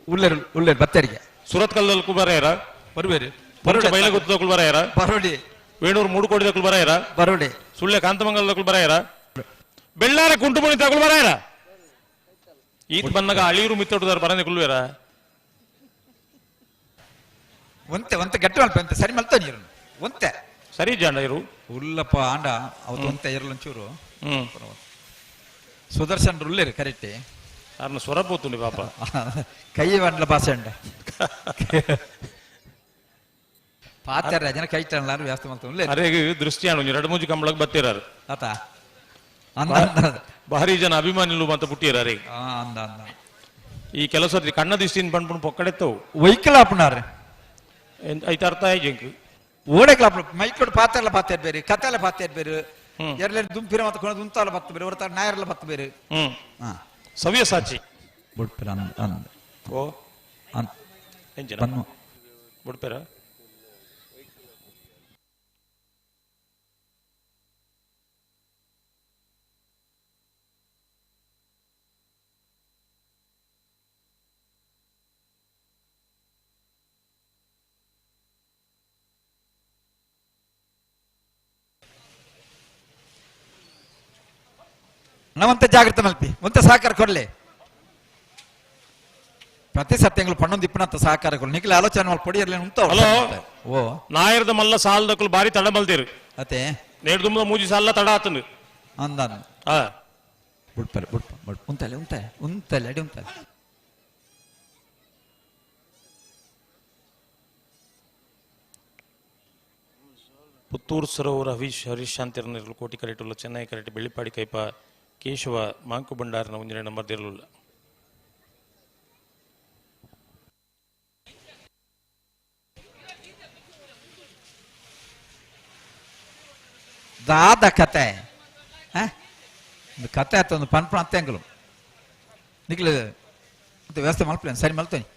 ಉಲ್ಲೇರು ಉಲ್ಲೇರು ಬತ್ತೇರಿಗೆ ಸುರತ್ಕಲ್ ದಕ್ಕಲು ಬರೆಯರ ಬರುವೇರು ಬರೋಡಿ ಬೈಲಗುತ್ತ ದಕ್ಕಲು ಬರೆಯರ ಬರೋಡಿ ವೇಣೂರು ಮೂಡುಕೋಡಿ ದಕ್ಕಲು ಬರೆಯರ ಬರೋಡಿ ಸುಳ್ಳೆ ಕಾಂತಮಂಗಲ ದಕ್ಕಲು ಬರೆಯರ ಬೆಳ್ಳಾರ ಕುಂಟುಮಣಿ ತಗೊಳ್ ಬರಾಯರ ಈತ ಬಂದಾಗ ಅಳಿಯೂರು ಮಿತ್ತೊಟ್ಟದಾರ ಬರನೆ ಕುಲ್ವೇರ ಒಂತೆ ಒಂತೆ ಗಟ್ಟಿ ಮಲ್ಪ ಒಂತೆ ಸರಿ ಮಲ್ತ ನೀರು ಒಂತೆ ಸರಿ ಜಾಂಡ ಇರು ಉಲ್ಲಪ್ಪ ಆಂಡ ಅವತ್ತು ಒಂತೆ ಇರಲು ಒಂಚೂರು ಸುದರ್ಶನ್ ರುಲ್ಲೇರು ಕರೆಕ್ಟ್ ಅರ್ನ ಸ್ವರ ಪೋತುಂಡಿ ಪಾಪ ಕೈ ಬಂಡ್ಲ ಭಾಷೆ ಅಂಡ ಪಾತ್ರ ಜನ ಕೈ ತಣ್ಣಲಾರು ವ್ಯವಸ್ಥೆ ಮಲ್ತ ಅರೆ ದೃಷ್ಟಿ ಅಣ್ಣ ಎರಡು ಮೂಜಿ ಕಂಬಳಕ್ಕೆ ಬತ್ತಿರಾರು ಆತ ಭಾರಿ ಜನ ಅಭಿಮಾನಿಲು ಮತ್ತೆ ಪುಟ್ಟಿರಾರೆ ಅಂದ ಅಂದ ಈ ಕೆಲಸ ಕಣ್ಣ ದೃಷ್ಟಿಯಿಂದ ಬಂದ್ಬಿಟ್ಟು ಪೊಕ್ಕಡೆತ್ತವು ವೈಕಲ್ ಆಪುನಾರ್ ಐತ ಅರ್ಥ ಆಯ್ತು ಓಡೆಕ್ಲ ಮೈಕೋಡ್ ಪಾತೆಲ್ಲ ಪಾತೆ ಬೇರೆ ಕತೆಲ್ಲ ಪಾತೆ ಬೇರೆ ಎರಲೆರ್ ದುಂಪಿರ ಮತ್ತೆ ಕೊಣ ದುಂತಾಲ ಬತ್ತ ಬೇರೆ ಹೊರತ ನಾಯರ್ಲ ಬತ್ತ ಬೇರೆ ಸವ್ಯ ಸಾಚಿ ಬುಡ್ಪೆರ ಅಂದ ಅಂದ ಓ ಅಂದ ಎಂಚಿನ ಬನ್ನು ಬುಡ್ಪೆರ ನಾವಂತ ಜಾಗ್ರತೆ ಮಲ್ಪಿ ಒಂತ ಸಹಕಾರ ಕೊಡ್ಲಿ ಪ್ರತಿ ಸತ್ಯಂಗಳು ಪಣ್ಣೊಂದು ಇಪ್ಪನಂತ ಸಹಕಾರ ಕೊಡ್ಲಿ ನಿಖಿಲ ಆಲೋಚನೆ ಮಲ್ಪ ಪೊಡಿ ಇರ್ಲಿ ಉಂತ ಹಲೋ ಓ ನಾಯರ್ದ ಮಲ್ಲ ಸಾಲದಕ್ಕಲು ಬಾರಿ ತಡ ಮಲ್ತೀರು ಅತೆ ನೇಡ್ದುಂಬದ ಮೂಜಿ ಸಾಲ ತಡ ಆತನು ಅಂದ ಹಾ ಬುಡ್ಪರೆ ಬುಡ್ಪ ಬುಡ್ ಉಂತಲೆ ಉಂತಲೆ ಉಂತಲೆ ಅಡಿ ಉಂತಲೆ ಪುತ್ತೂರು ಸರೋವರ ಹರೀಶ್ ಹರೀಶ್ ಶಾಂತಿರನಿರಲು ಕೋಟಿ ಕರೆಟುಲ್ಲ ಚೆನ್ನೈ ಕರೆಟ್ ಬೆಳ್ಳಿಪಾಡಿ ಕೈಪ ಕೇಶವ ಮಾಂಕು ಭಂಡಾರನ ಒಂಜನೆ ನಂಬರ್ ದಿರಲಿಲ್ಲ ದಾದ ಕತೆ ಕತೆ ಆತೊಂದು ಪನ್ಪಣ ಅತ್ತೆಂಗಲು ನಿಕ್ಲು ವ್ಯವಸ್ಥೆ ಮಲ್ಪಲೇನು ಸರಿ ಮಲ್ತೇನೆ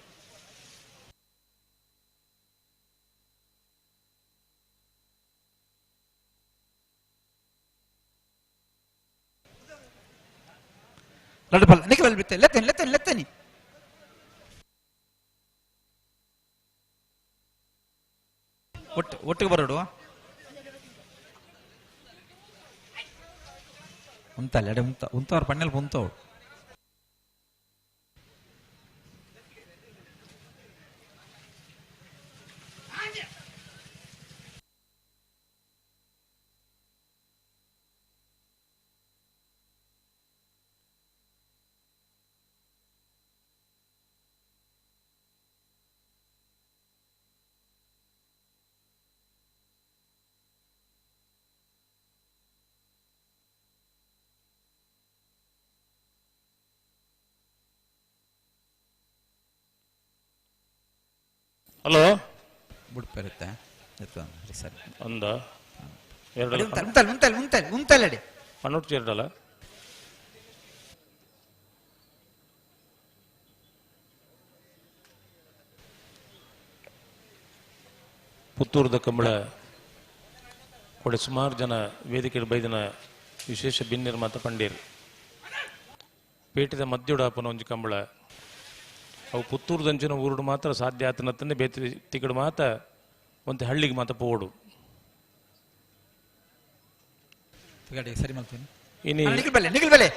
ರಡ್ಡು ಪಲ್ಲ ನಿಖಿಲ್ ಬಿತ್ತೆ ಲೆತ್ತೇನೆ ಲೆತ್ತೇನೆ ಲೆತ್ತೇನೆ ಒಟ್ಟು ಒಟ್ಟಿಗೆ ಬರೋಡು ಉಂತಲ್ಲ ಎಡೆ ಉಂತ ಉಂತವ್ರ ಪಣ್ಣೆಲ್ ಉಂತವಳು ಹಲೋ ಬುಡ್ಪೆರುತ್ತೆ ಸರಿ ಒಂದ ಎರಡು ಉಂತಲ್ ಉಂತಲ್ ಉಂತಲ್ ಉಂತಲ್ ಅಡಿ ಪನ್ನೊಟ್ಟು ಎರಡಲ್ಲ ಪುತ್ತೂರದ ಕಂಬಳ ಕೊಡೆ ಸುಮಾರು ಜನ ವೇದಿಕೆ ಬೈದಿನ ವಿಶೇಷ ಬಿನ್ನಿರ್ಮಾತ ಪಂಡೀರ್ ಪೇಟದ ಮಧ್ಯುಡಾಪನ ಒಂಜಿ ಕಂಬಳ ಅವು ಪುತ್ತೂರುದಂಚಿನ ಊರುಡು ಮಾತ್ರ ಸಾಧ್ಯ ಆತನತ್ತಂದೆ ಬೇತಿ ತಿಗಡು ಮಾತ ಒಂತೆ ಹಳ್ಳಿಗೆ ಮಾತ ಪೋಡು ಸರಿ ಮಲ್ತೀನಿ ಇನಿ ನಿಖಿಲ್ ಬಲೆ ನಿಖಿಲ್ ಬಲೆ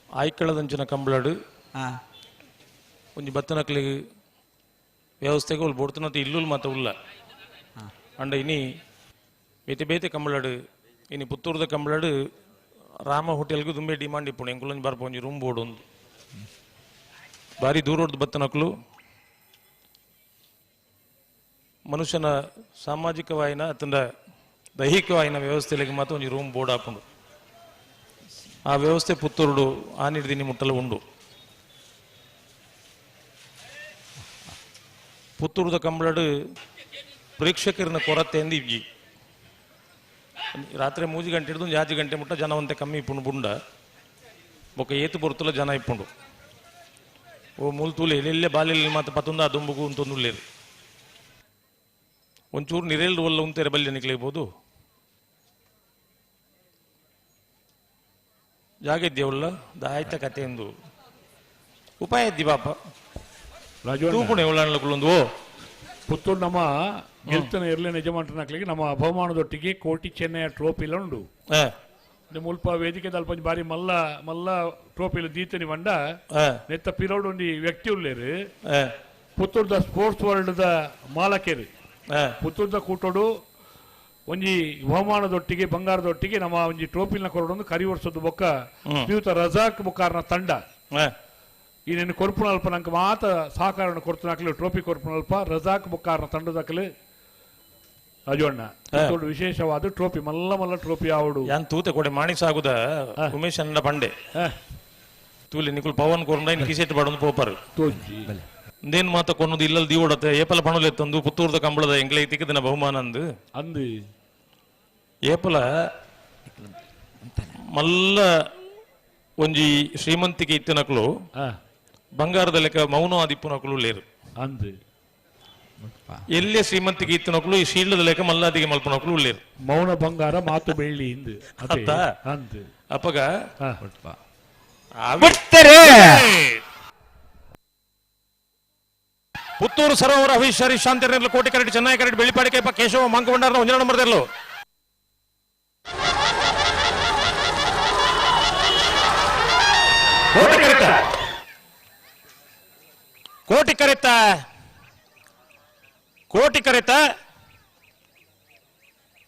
ಆಯ್ಕಳದಂಚಿನ ಕಂಬಳಡು ಹಾ ಒಂಜಿ ಬತ್ತನಕ್ಲಿಗೆ ವ್ಯವಸ್ಥೆಗೆ ಉಲ್ ಬೋಡ್ತನತ್ತ ಇಲ್ಲುಲ್ ಮಾತ ಉಲ್ಲ ಅಂಡ ಇನಿ ಬೇತೆ ಬೇತೆ ಕಂಬಳಡು ಇನಿ ಪುತ್ತೂರದ ಕಂಬಳಡು ರಾಮ ಹೋಟೆಲ್ಗೆ ದುಂಬೆ ಡಿಮಾಂಡ್ ಇಪ್ಪುಂಡು ಎಂಕುಲೊಂಜಿ ಬರ್ಪ ಒಂಜಿ ರೂಮ್ ಬೋರ್ಡ್ ಒಂದು ಭಾರಿ ದೂರೋಡ್ದು ಬತ್ತನಕ್ಲು ಮನುಷ್ಯನ ಸಾಮಾಜಿಕವಾಯಿನ ಅತಂಡ ದೈಹಿಕವಾಯಿನ ವ್ಯವಸ್ಥೆಲಿಗೆ ಮಾತ್ರ ಒಂಜಿ ರೂಮ್ ಬೋರ್ಡ್ ಆಪುಂಡು ಆ ವ್ಯವಸ್ಥೆ ಪುತ್ತೂರುಡು ಆನಿಡ್ದಿನಿ ಮುಟ್ಟಲು ಉಂಡು ಪುತ್ತೂರುದ ಕಂಬಳಡು ಪ್ರೇಕ್ಷಕರನ್ನ ಕೊರತೆ ಎಂದು ಇಜ್ಜಿ ರಾತ್ರಿ ಮೂಜಿ ಗಂಟೆ ಹಿಡಿದು ಒಂದು ಆಜಿ ಗಂಟೆ ಮುಟ್ಟ ಜನ ಒಂತೆ ಕಮ್ಮಿ ಇಪ್ಪುಂಡು ಬುಂಡ ಬೊಕ್ಕ ಏತು ಬರ್ತುಲ ಜನ ಇಪ್ಪುಂಡು ಓ ಮೂಲ್ತೂಲು ಎಲ್ಲೆಲ್ಲೇ ಬಾಲೆಲ್ಲಿ ಮಾತ್ರ ಪತ್ತೊಂದು ಆ ದುಂಬುಗು ಅಂತೊಂದು ಒಂಚೂರು ನಿರೇಲ್ ಒಲ್ಲ ಉಂತೇರೆ ಬಲ್ಯ ನಿಕ್ಲೇಬೋದು ಜಾಗ ಇದ್ಯವಲ್ಲ ದಾಯ್ತ ಕತೆ ಎಂದು ಉಪಾಯ ಇದ್ದಿ ಪಾಪ ತೂಪುಣೆ ಉಳ್ಳಾಣ್ಲಕ್ಕುಳ್ಳೊಂದು ಓ ಪುತ್ತೂರು ನಮ್ಮ ಗೆಲ್ತನ ಇರಲಿ ನಿಜಮಂಟನಕ್ಲಿಗೆ ನಮ್ಮ ಬಹುಮಾನದೊಟ್ಟಿಗೆ ಕೋಟಿ ಚೆನ್ನೈಯ ಟ್ರೋಫಿಲ ಉಂಡು ಮುಲ್ಪ ವೇದಿಕೆ ದಲ್ಪ ಬಾರಿ ಮಲ್ಲ ಮಲ್ಲ ಟ್ರೋಫಿಲ ದೀತನಿ ಬಂಡ ನೆತ್ತ ಪಿರೋಡ್ ಒಂಜಿ ವ್ಯಕ್ತಿ ಉಲ್ಲೇರು. ಪುತ್ತೂರ್ದ ಸ್ಪೋರ್ಟ್ಸ್ ವರ್ಲ್ಡ್ ದ ಮಾಲಕರು ಪುತ್ತೂರ್ದ ಕೂಟೋಡು ಒಂಜಿ ಬಹುಮಾನದೊಟ್ಟಿಗೆ ಬಂಗಾರದೊಟ್ಟಿಗೆ ನಮ್ಮ ಒಂಜಿ ಟ್ರೋಫಿನ ಕೊರಡೊಂದು ಕರಿ ವರ್ಷದ ಬೊಕ್ಕ ಶ್ರೀಯುತ ರಜಾಕ್ ಬುಕಾರ್ನ ತಂಡ ಈ ನಿನ್ನ ಕೊರ್ಪುನಲ್ಪ ನಂಗೆ ಮಾತ ಸಹಕಾರವನ್ನು ಕೊಡ್ತು ಟ್ರೋಫಿ ಕೊರ್ಪುನಲ್ಪ ರಜಾಕ್ ಬುಕ್ಕಾರ್ನ ತಂಡದಕಲು ರಾಜಣ್ಣ ವಿಶೇಷವಾದ ಟ್ರೋಫಿ ಮಲ್ಲ ಮಲ್ಲ ಟ್ರೋಫಿ ಆವಡು ಯಾನ್ ತೂತೆ ಕೊಡೆ ಮಾಣಿ ಸಾಗುದ ಉಮೇಶ್ ಅಣ್ಣ ಪಂಡೆ ತೂಲಿ ನಿಕುಲ್ ಪವನ್ ಕೊರಂಡ ಇನ್ ಕಿಸೆಟ್ ಬಾಡೊಂದು ಪೋಪರ್ ಇಂದೇನ್ ಮಾತ ಕೊನ್ನದು ಇಲ್ಲಲ್ ದೀವಡತೆ ಏಪಲ ಪಣುಲೆತ್ತಂದು ಪುತ್ತೂರ್ದ ಕಂಬಳದ ಎಂಕ್ಲೆ ತಿಕ್ಕದಿನ ಬಹುಮಾನ ಅಂದು ಅಂದು ಏಪಲ ಮಲ್ಲ ಒಂಜಿ ಶ್ರೀಮಂತಿಕೆ ಇತ್ತಿನಕ್ಲು ಬಂಗಾರದ ಲೆಕ್ಕ ಮೌನ ಆದಿಪ್ಪುನಕ್ಲು ಲೇರು ಅಂದು ಎಲ್ಲೇ ಶ್ರೀಮಂತಿಕೆ ಇತ್ತಿನಕ್ಲು ಈ ಶೀಲ್ಡದ ಲೆಕ್ಕ ಮಲ್ಲಾದಿಗೆ ಮಲ್ಪನಕ್ಲು ಲೇರು ಮೌನ ಬಂಗಾರ ಮಾತು ಬೆಳ್ಳಿ ಇಂದು ಅತ್ತ ಅಂದು ಅಪ್ಪಗ ಪುತ್ತೂರು ಸರೋವರ ಹವೀಶ್ ಹರೀಶ್ ಶಾಂತಿರ್ಲು ಕೋಟಿ ಕರೆಟ್ ಚೆನ್ನೈ ಕರೆಟ್ ಬೆಳ್ಳಿಪಾಡಿ ಕೈಪ ಕೇಶವ ಮಂಕಬಂಡಾರನ ಒಂಜನ ನಂಬರ್ ಇರಲು ಕೋಟಿ ಕರೆತ ಕೋಟಿ ಕರೆತ ಕೋಟಿ ಕರೆತ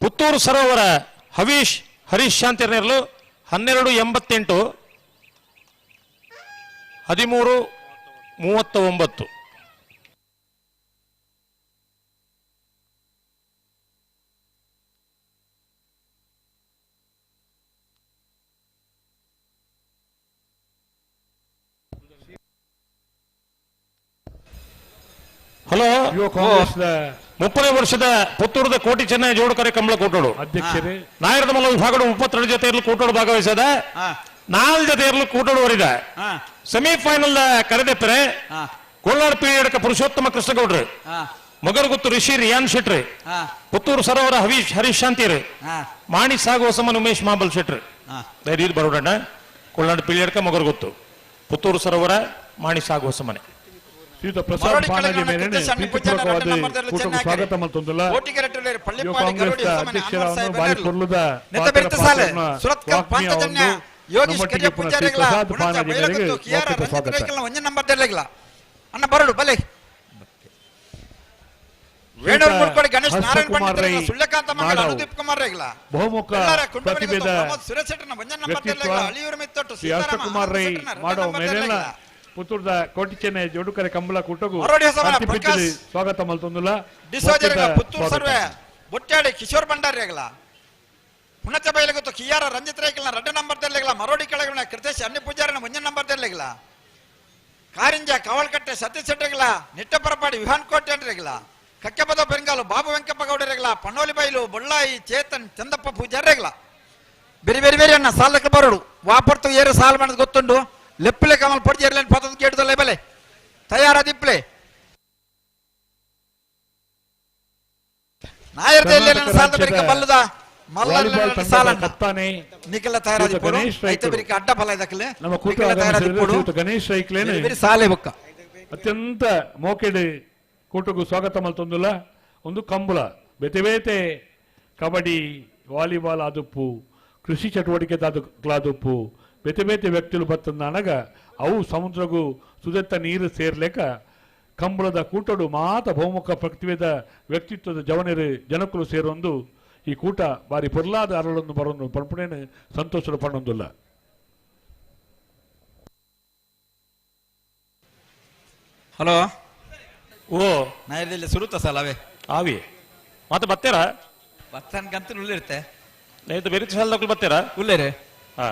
ಪುತ್ತೂರು ಸರೋವರ ಹವೀಶ್ ಹರೀಶ್ ಶಾಂತಿರ್ನೇರ್ಲು 12.88 13.39. ಹಲೋ, ಯುವ ಕಾಂಗ್ರೆಸ್ 30 ವರ್ಷದ ಪುತ್ತೂರದ ಕೋಟಿ ಚೆನ್ನೈ ಜೋಡುಕರೆ ಕಂಬಳ ಕೂಟೋಡು ಅಧ್ಯಕ್ಷರೇ ನಾಯರದ ಮಲ್ಲ ವಿಭಾಗಡು 32 ಜೊತೆ ಇರಲು ಕೂಟೋಡು ಭಾಗವಹಿಸದ 4 ಜೊತೆ ಇರಲು ಕೂಟೋಡು ವರಿದ ಸೆಮಿಫೈನಲ್ ಕರೆದೆಪ್ಪರೆ ಕೋಲಾರ ಪೀಳಿಯಡಕ ಪುರುಷೋತ್ತಮ ಕೃಷ್ಣಗೌಡ್ರು, ಮೊಗರುಗುತ್ತು ರಿಷಿ ರಿಯಾನ್ ಶೆಟ್ರು, ಪುತ್ತೂರು ಸರೋವರ ಹವೀಶ್ ಹರೀಶ್ ಶಾಂತಿರು, ಮಾಣಿ ಸಾಗುವ ಸಮನ್ ಉಮೇಶ್ ಮಾಬಲ್ ಶೆಟ್ರು. ಧೈರ್ಯ ಬರೋಡಣ್ಣ ಕೊಲ್ನಾಡು ಪೀಳಿಯಡ್ಕ ಮೊಗರುಗುತ್ತು ಪುತ್ತೂರು ಸರೋವರ ಮಾಣಿ ಸಾಗುವ ಸಮನೆ ಶ್ರೀಯುತ ಪ್ರಸಾದ್ ಪಾನಾಜಿ ಮೇರೆನೆ ಪ್ರೀತಿಪೂರ್ವಕವಾದ ಕೂಟಕ್ಕೆ ಸ್ವಾಗತ ಮಲ್ತೊಂದುಲ್ಲ. ಯುವ ಕಾಂಗ್ರೆಸ್ ಅಧ್ಯಕ್ಷರನ್ನು ಬಾರಿ ಪೊರ್ಲುದ ನಮ್ಮೊಟ್ಟಿಗೆ ಪುನಃ ಶ್ರೀ ಪ್ರಸಾದ್ ಪಾನಾಜಿ ಮೇರೆಗೆ ಮೌಖಿಕ ಸ್ವಾಗತ. ಹರ್ಷಕುಮಾರ್ ರೈ ಬಹುಮುಖ ಪ್ರತಿಭೆದ ವ್ಯಕ್ತಿತ್ವ ಶ್ರೀ ಹರ್ಷಕುಮಾರ್ ರೈ ಮಾಡೋ ಮೇರೆಲ್ಲ ಪುತ್ತೂರ್ದ ಕೋಟಿ ಚೆನ್ನೈ ಜೋಡುಕರೆ ಕಂಬಳ ಕೂಟಗೂ ಸ್ವಾಗತ ಮಲ್ತೊಂದುಲ್ಲ. ಪುತ್ತೂರು ಸರ್ವೆ ಬೊಟ್ಟಾಡಿ ಕಿಶೋರ್ ಭಂಡಾರಿ ಆಗಲ ಪುಣಚ ಬೈಲಗೊತ್ತು ಕಿಯಾರ ರಂಜಿತ್ ರೈಕಲ್ನ 2 ನಂಬರ್ ತೆರಲಿಲ್ಲ ಮರೋಡಿ ಕೆಳಗಿನ ಕೃತೇಶ್ ಅನ್ಯ ಪೂಜಾರನ 1 ನಂಬರ್ ತೆರಲಿಲ್ಲ ಕಾರಿಂಜ ಕವಲ್ಕಟ್ಟೆ ಸತೀಶ್ ಶೆಟ್ಟಿಗಳ ನಿಟ್ಟಪರಪಾಡಿ ವಿಹಾನ್ ಕೋಟೆ ಅಂಡ್ರೆಗಳ ಕಕ್ಕೆಪದ ಬೆಂಗಾಲು ಬಾಬು ವೆಂಕಪ್ಪ ಗೌಡರೆಗಳ ಪಣ್ಣೋಲಿ ಬೈಲು ಬೊಳ್ಳಾಯಿ ಚೇತನ್ ಚಂದಪ್ಪ ಪೂಜಾರೆಗಳ ಬೇರೆ ಬೇರೆ ಬೇರೆ ಅಣ್ಣ ಸಾಲಕ್ಕೆ ಬರೋಡು ವಾಪರ್ತು ಏರು ಸಾಲ ಮಾಡೋದು ಗೊತ್ತುಂಡು ಲೆಪ್ಪಲೆ ಕಮಲ್ ಪೊಡ್ಜಿ ಏರ್ಲೈನ್ ಪತ್ತದ ಕೇಟದಲ್ಲೇ ಬಲೆ ತಯಾರಾದಿಪ್ಲೆ ನಾಯರ್ದ ಸಾಲದ ಬೆರಿಕ ಬಲ್ಲದ ಮಲ್ಲ ಸಾಲ ನಿಖಲ ತಯಾರಾದಿಪ್ಪಡು ಐತ ಬೆರಿಕ ಅಡ್ಡ ಫಲ ಇದಕ್ಕಲೆ ನಮ್ಮ ಕೂಟ ಗಣೇಶ್ ರೈಕ್ಲೇನೆ ಸಾಲೆ ಬೊಕ್ಕ ಅತ್ಯಂತ ಮೋಕೆಡ್ ಕೂಟಗೂ ಸ್ವಾಗತ ಮಲ್ತೊಂದುಲ್ಲ. ಒಂದು ಕಂಬಳ ಬೇತೆ ಬೇತೆ ಕಬಡ್ಡಿ ವಾಲಿಬಾಲ್ ಆದುಪ್ಪು ಕೃಷಿ ಚಟುವಟಿಕೆ ದಾದುಪ್ಪು ಬೇತೆ ಬೇತೆ ವ್ಯಕ್ತಿಲು ಬತ್ತಂದಾನಗ ಅವು ಸಮುದ್ರಗೂ ಸುದೆತ್ತ ನೀರು ಸೇರ್ಲೇಕ ಕಂಬಳದ ಕೂಟಡು ಮಾತ ಬಹುಮುಖ ಪ್ರತಿಭೆದ ವ್ಯಕ್ತಿತ್ವದ ಜವನರು ಜನಕುಲು ಸೇರೊಂದು ಈ ಕೂಟ ಬಾರಿ ಪೊರ್ಲಾದ ಅರಳೊಂದು ಬರೊಂದು ಪಂಪುಣೇನು ಸಂತೋಷದ ಪಣ್ಣೊಂದುಲ್ಲ. ಹಲೋ ಓ ನಾಯರ್ದಲ್ಲಿ ಸುರುತ ಸಾಲ ಅವೇ ಆವಿ ಮತ್ತೆ ಬತ್ತೀರಾ ಬತ್ತನ್ಕಂತ ಉಳ್ಳಿರುತ್ತೆ ನೇತು ಬೇರೆ ಸಾಲದಕ್ಕೂ ಬತ್ತೀರಾ ಉಳ್ಳೇರೆ ಹಾ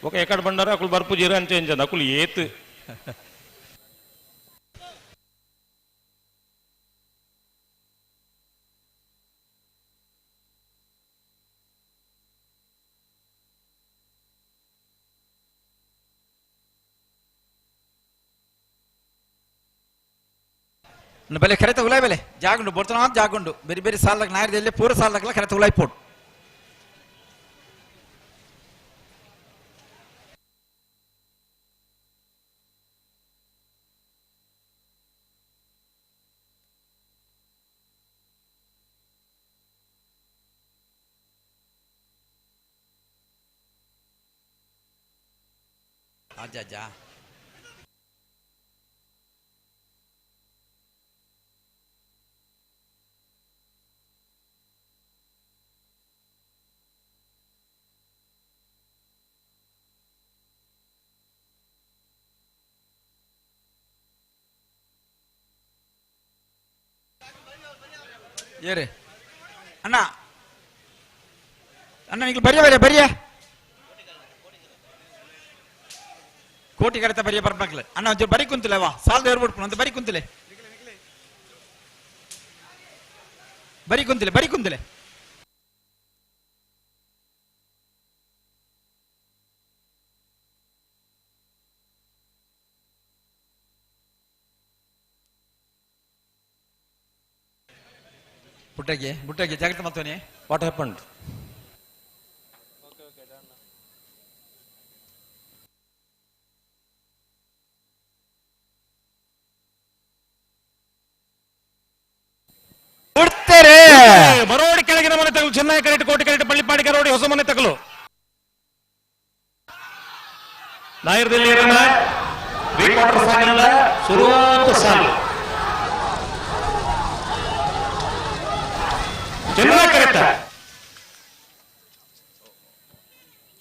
ఒక ఎక్కడ బండారు అక్కడ బర్పు జీరా అని చేయించండి అకులు ఏత్ ಬಲೆ ಕರೆತ ಉಲಾಯ್ ಬೆಲೆ ಜಾಗುಂಡು ಬರ್ತನ ಜಾಗುಂಡು ಬೇರೆ ಬೇರೆ ಸಾಲಕ್ಕೆ ನಾಯರ್ದಲ್ಲಿ ಪೂರ ಸಾಲಕ್ಕೆ ಕರೆತ ಉಲಾಯ್ ಪೋಡು ಅಜ್ಜ ಅಜ್ಜ. ಏರೆ ಅಣ್ಣ ಅಣ್ಣ ನಿಕ್ಲು ಬರಿಯ ಬರಿಯ ಬರಿಯ ಕೋಟಿ ಕರೆತ ಬರಿಯ ಬರ್ಬಾಕ್ಲೆ ಅಣ್ಣ ಒಂಚೂರು ಬರಿ ಕುಂತಿಲ್ಲ ವಾ ಸಾಲದ ಏರ್ಬಿಡ್ಪು ಅಂತ ಬರಿ ಕುಂತಿಲೆ ಬರಿ ಕುಂತಿಲೆ ಬರಿ ಕುಂತಿಲೆ. ಬುಟ್ಟಗೆ ಬುಟ್ಟಗೆ ಜಾಗ್ರತೆ ಮಾಡ್ತೇನೆ. What happened? ಬರೋಡಿ ಕೆಳಗಿನ ಮನೆ ತಗಲು, ಚೆನ್ನೈ ಕರೆಕ್ಟ್, ಕೋಟಿ ಕರೆಕ್ಟ್, ಪಳ್ಳಿಪಾಡಿ ಕರೋಡಿ ಹೊಸ ಮನೆ ತಗಲು. ನಾಯರದಲ್ಲಿ ಸುರುವಾದ ಸಾಲು. ಚೆನ್ನೈ ಕರೆತ,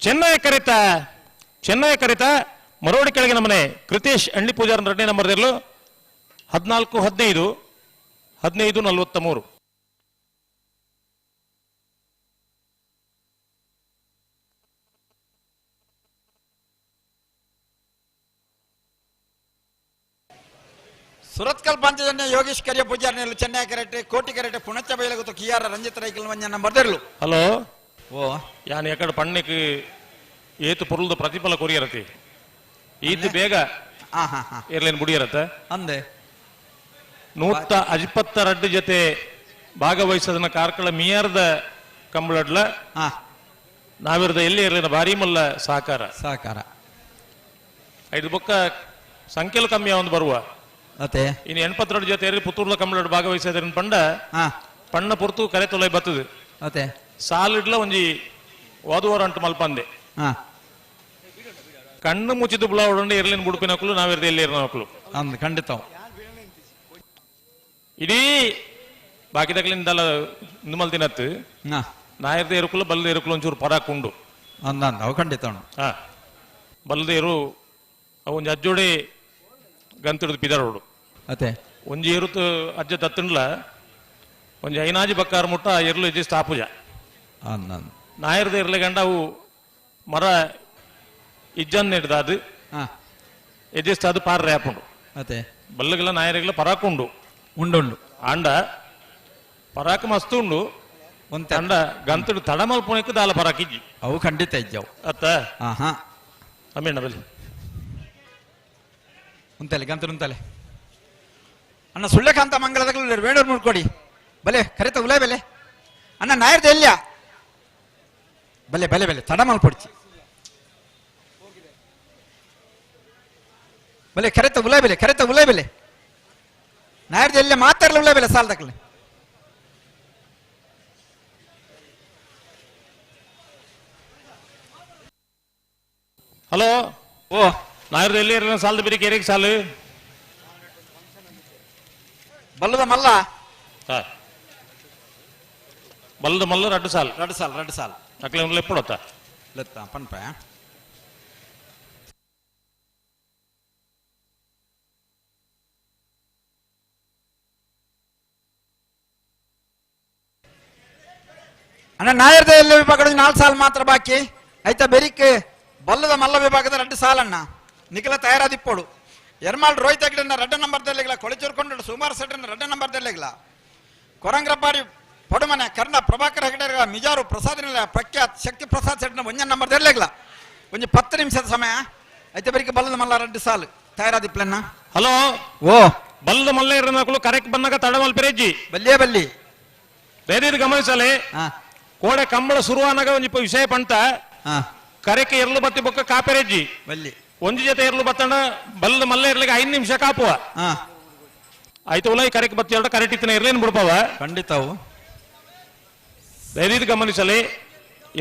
ಚೆನ್ನೈ ಕರೆತ, ಚೆನ್ನೈ ಕರೆತ. ಮರೋಡಿ ಕೆಳಗಿನ ಮನೆ ಕೃತೇಶ್ ಅಂಡಿ ಪೂಜಾರ್ ಎರಡನೇ ನಂಬರ್ ಇರಲು 14 15 15 43. ಸುರತ್ಕಲ್ ಪಂಚಜನ್ಯ ಯೋಗೇಶ್ ಕರಿಯ ಪೂಜಾರ್ನೆಲ್ಲ ಚೆನ್ನೈ ಕರೆಕ್ಟ್, ಕೋಟಿ ಕರೆಕ್ಟ್, ಪುಣಚ ಬೈಲಗುತ್ತು ಕಿಯಾರ ರಂಜಿತ್ ರೈಕಲ್ ಮಂಜ ನಂಬರ್. ಹಲೋ ಓ ಯಾನ್ ಎಕಡೆ ಪಣ್ಣಕ್ಕೆ ಏತು ಪೊರುಲ್ದ ಪ್ರತಿಫಲ ಕೊರಿಯರತಿ ಈತು ಬೇಗ ಏರ್ಲೈನ್ ಬುಡಿಯರತ್ತ ಅಂದೆ 122 ಜೊತೆ ಭಾಗವಹಿಸದನ ಕಾರ್ಕಳ ಮಿಯಾರ್ದ ಕಂಬಳಡ್ಲ ನಾವಿರದ ಎಲ್ಲಿ ಇರಲಿನ ಭಾರಿ ಮಲ್ಲ ಸಹಕಾರ ಸಹಕಾರ ಐದು ಬೊಕ್ಕ ಸಂಖ್ಯೆಲು ಕಮ್ಮಿ ಒಂದು ಬರುವ ಅತೆ ಇನ್ನು 82 ಜೊತೆ ಏರಿ ಪುತ್ತೂರ್ಲ ಕಂಬಳಡ್ ಭಾಗವಹಿಸದ್ರಿನ ಪಂಡ ಪಣ್ಣ ಪೊರ್ತು ಕರೆ ತೊಲೈ ಬತ್ತದು ಅತೆ ಸಾಲಿಡ್ಲ ಒಂಜಿ ವಾದುವಾರ ಅಂಟು ಮಲ್ಪಂದೆ ಕಣ್ಣು ಮುಚ್ಚಿದ್ದು ಬುಲಾವಡಂಡು ಇರ್ಲಿನ ಬುಡುಪಿನಕ್ಕಲು ನಾವಿರ್ದ ಎಲ್ಲಿ ಇರ್ನಕ್ಕಲು ಅಂದ್ ಖಂಡಿತ ಇಡೀ ಬಾಕಿದಕ್ಲಿಂದಲ್ಲ ಇಂದು ತಿನ್ನತ್ತು ನಾಯರ್ದ ಎರುಕುಲು ಬಲ್ಲದ ಎರುಕುಲು ಒಂಚೂರು ಪರಾಕ್ ಉಂಡು ಅಂದ ಅವು ಖಂಡಿತ ಬಲ್ಲದ ಎರು ಅವು ಒಂಜಿ ಅಜ್ಜೋಡೆ ಗಂತಿಡ್ದು ಪಿದರೋಡು ಅತೆ ಒಂಜಿ ಎರುತು ಅಜ್ಜ ತತ್ತುಂಡ್ಲ ಒಂಜಿ ಐನಾಜಿ ಬಕ್ಕಾರ ಮುಟ್ಟ ಎರ್ಲು ಇಜ್ಜಿ ಸ್ಥಾಪುಜ ನಾಯರ್ದ ಇರ್ಲೆ ಗಂಡ ಅವು ಮರ ಇಜ್ಜನ್ ಹಿಡ್ದ ಅದು ಎಜ್ಜಿಸ್ತ ಅದು ಪಾರ್ರೆ ಹಾಪುಂಡು ಅತೆ ಬಲ್ಲಗೆಲ್ಲ ನಾಯರಿಗೆಲ್ಲ ಪರಾಕ್ ಉಂಡು ಉಂಡು ಉಂಡು ಆಂಡ ಪರಾಕ್ ಮಸ್ತ್ ಉಂಡು ಅಂಡ ಗಂತಡು ತಡಮಲ್ ಪುಣಕ್ಕೆ ದಾಲ ಪರಾಕ್ ಇಜ್ಜಿ ಅವು ಖಂಡಿತ ಇಜ್ಜವು ಅತ್ತ ಆಹಾ ಅಮ್ಮೇಣ ಬಲಿ ಉಂತಲೆ ಗಂತಡು ಉಂತಲೆ ಅಣ್ಣ ಸುಳ್ಳೆಕಾಂತ ಮಂಗಳದ ವೇಣೂರು ಮುಡ್ಕೊಡಿ ಬಲೆ ಕರೆತ ಉಲೇ ಬೆಲೆ ಅಣ್ಣ ನಾಯರ್ದ ಎಲ್ಲಿಯ ಬಲೆ ಬಲೆ ಬಲೆ ತಡಮಲ್ ಪೊಡ್ಚಿ ಬಲೆ ಕರೆತ ಉಲೇ ಬೆಲೆ ಕರೆತ ಉಲೇ ಬೆಲೆ ನಾಯರ್ದ ಎಲ್ಲಿಯ ಮಾತಾಡಲ ಉಲೇ ಬೆಲೆ ಸಾಲದಕ್ಕಲೆ ಹಲೋ ಓ ನಾಯರ್ದ ಎಲ್ಲಿ ಇರಲಿಲ್ಲ ಸಾಲದ ಬಿರಿ ಕೇರಿಗೆ ಸಾಲು ಬಲ್ಲದ ಮಲ್ಲ ಬಲ್ಲದ ಮಲ್ಲ ರಡ್ಡು ಸಾಲು ರಡ್ಡು ಸಾಲು ರಡ್ಡು ಸಾಲು ಅಕ್ಲೆ ಒಂದು ಲೆಪ್ಪಡತ್ತ ಲೆತ್ತ ಪನ್ಪ ಅಣ್ಣ ನಾಯರ್ದ ಎಲ್ಲ ವಿಭಾಗದ 4 ಸಾಲು ಮಾತ್ರ ಬಾಕಿ ಆಯ್ತಾ ಬೆರಿಕ್ ಬಲ್ಲದ ಮಲ್ಲ ವಿಭಾಗದ 2 ಸಾಲಣ್ಣ ನಿಖಲ ತಯಾರಾದಿಪ್ಪೋಡು ಎರ್ಮಾಳ್ ರೋಹಿತ್ ಹೆಗ್ಡೆನ 2 ನಂಬರ್ ದಲ್ಲಿಗಿಲ್ಲ ಕೊಳಚೂರ್ಕೊಂಡು ಸುಮಾರು ಸೆಟ್ರನ್ನ 2 ನಂಬರ್ ದಲ್ಲಿಗಿಲ್ಲ ಕೊರಂಗ್ರಬ್ಬಾರಿ ಪಡುಮನೆ ಕರ್ಣ ಪ್ರಭಾಕರ್ ಹೆಗಡೆ ಮಿಜಾರು ಪ್ರಸಾದ್ ಪ್ರಖ್ಯಾತ್ ಶಕ್ತಿ ಪ್ರಸಾದ್ ಸೆಟ್ನ 1 ನಂಬರ್ ದಲ್ಲಿಗಿಲ್ಲ ಒಂಜಿ 10 ನಿಮಿಷದ ಸಮಯ ಐತೆ ಬೆರಿಕ್ ಬಲ್ಲದ ಮಲ್ಲ 2 ಸಾಲು ತಯಾರಾದಿಪ್ಲನ್ನ. ಹಲೋ ಓ ಬಲ್ಲದ ಮಲ್ಲ ಇರನಕಲು ಕರೆಕ್ಟ್ ಬಂದಾಗ ತಡಮಲ್ ಪೆರೆಜ್ಜಿ ಬಲ್ಲಿಯೇ ಬಲ್ಲಿ ಬೇರೆ ಗಮನಿಸಲೆ ಕೋಡೆ ಕಂಬಳ ಶುರುವಾನಾಗ ಒಂಜಿ ವಿಷಯ ಪಂಟ ಕರೆಕ್ಕೆ ಎರ್ಲು ಬತ್ತಿ ಬೊಕ್ಕ ಕಾಪೆರೆಜ್ಜಿ ಬಲ್ಲಿ ಒಂಜಿ ಜೊತೆ ಎರ್ಲು ಬತ್ತಣ್ಣ ಬಲ್ಲದ ಮಲ್ಲ ಇರ್ಲಿಕ್ಕೆ 5 ನಿಮಿಷ ಕಾಪುವ ಆಯ್ತು ಉಲ ಈ ಕರೆಕ್ ಬತ್ತಿ ಎರಡು ಕರೆಕ್ಟ್ ಇತ್ತಿನ ಇರ್ಲೇನು ಬಿಡ್ಪವ ಖಂಡಿತವು ಧೈರ್ಯದ ಗಮನಿಸಲಿ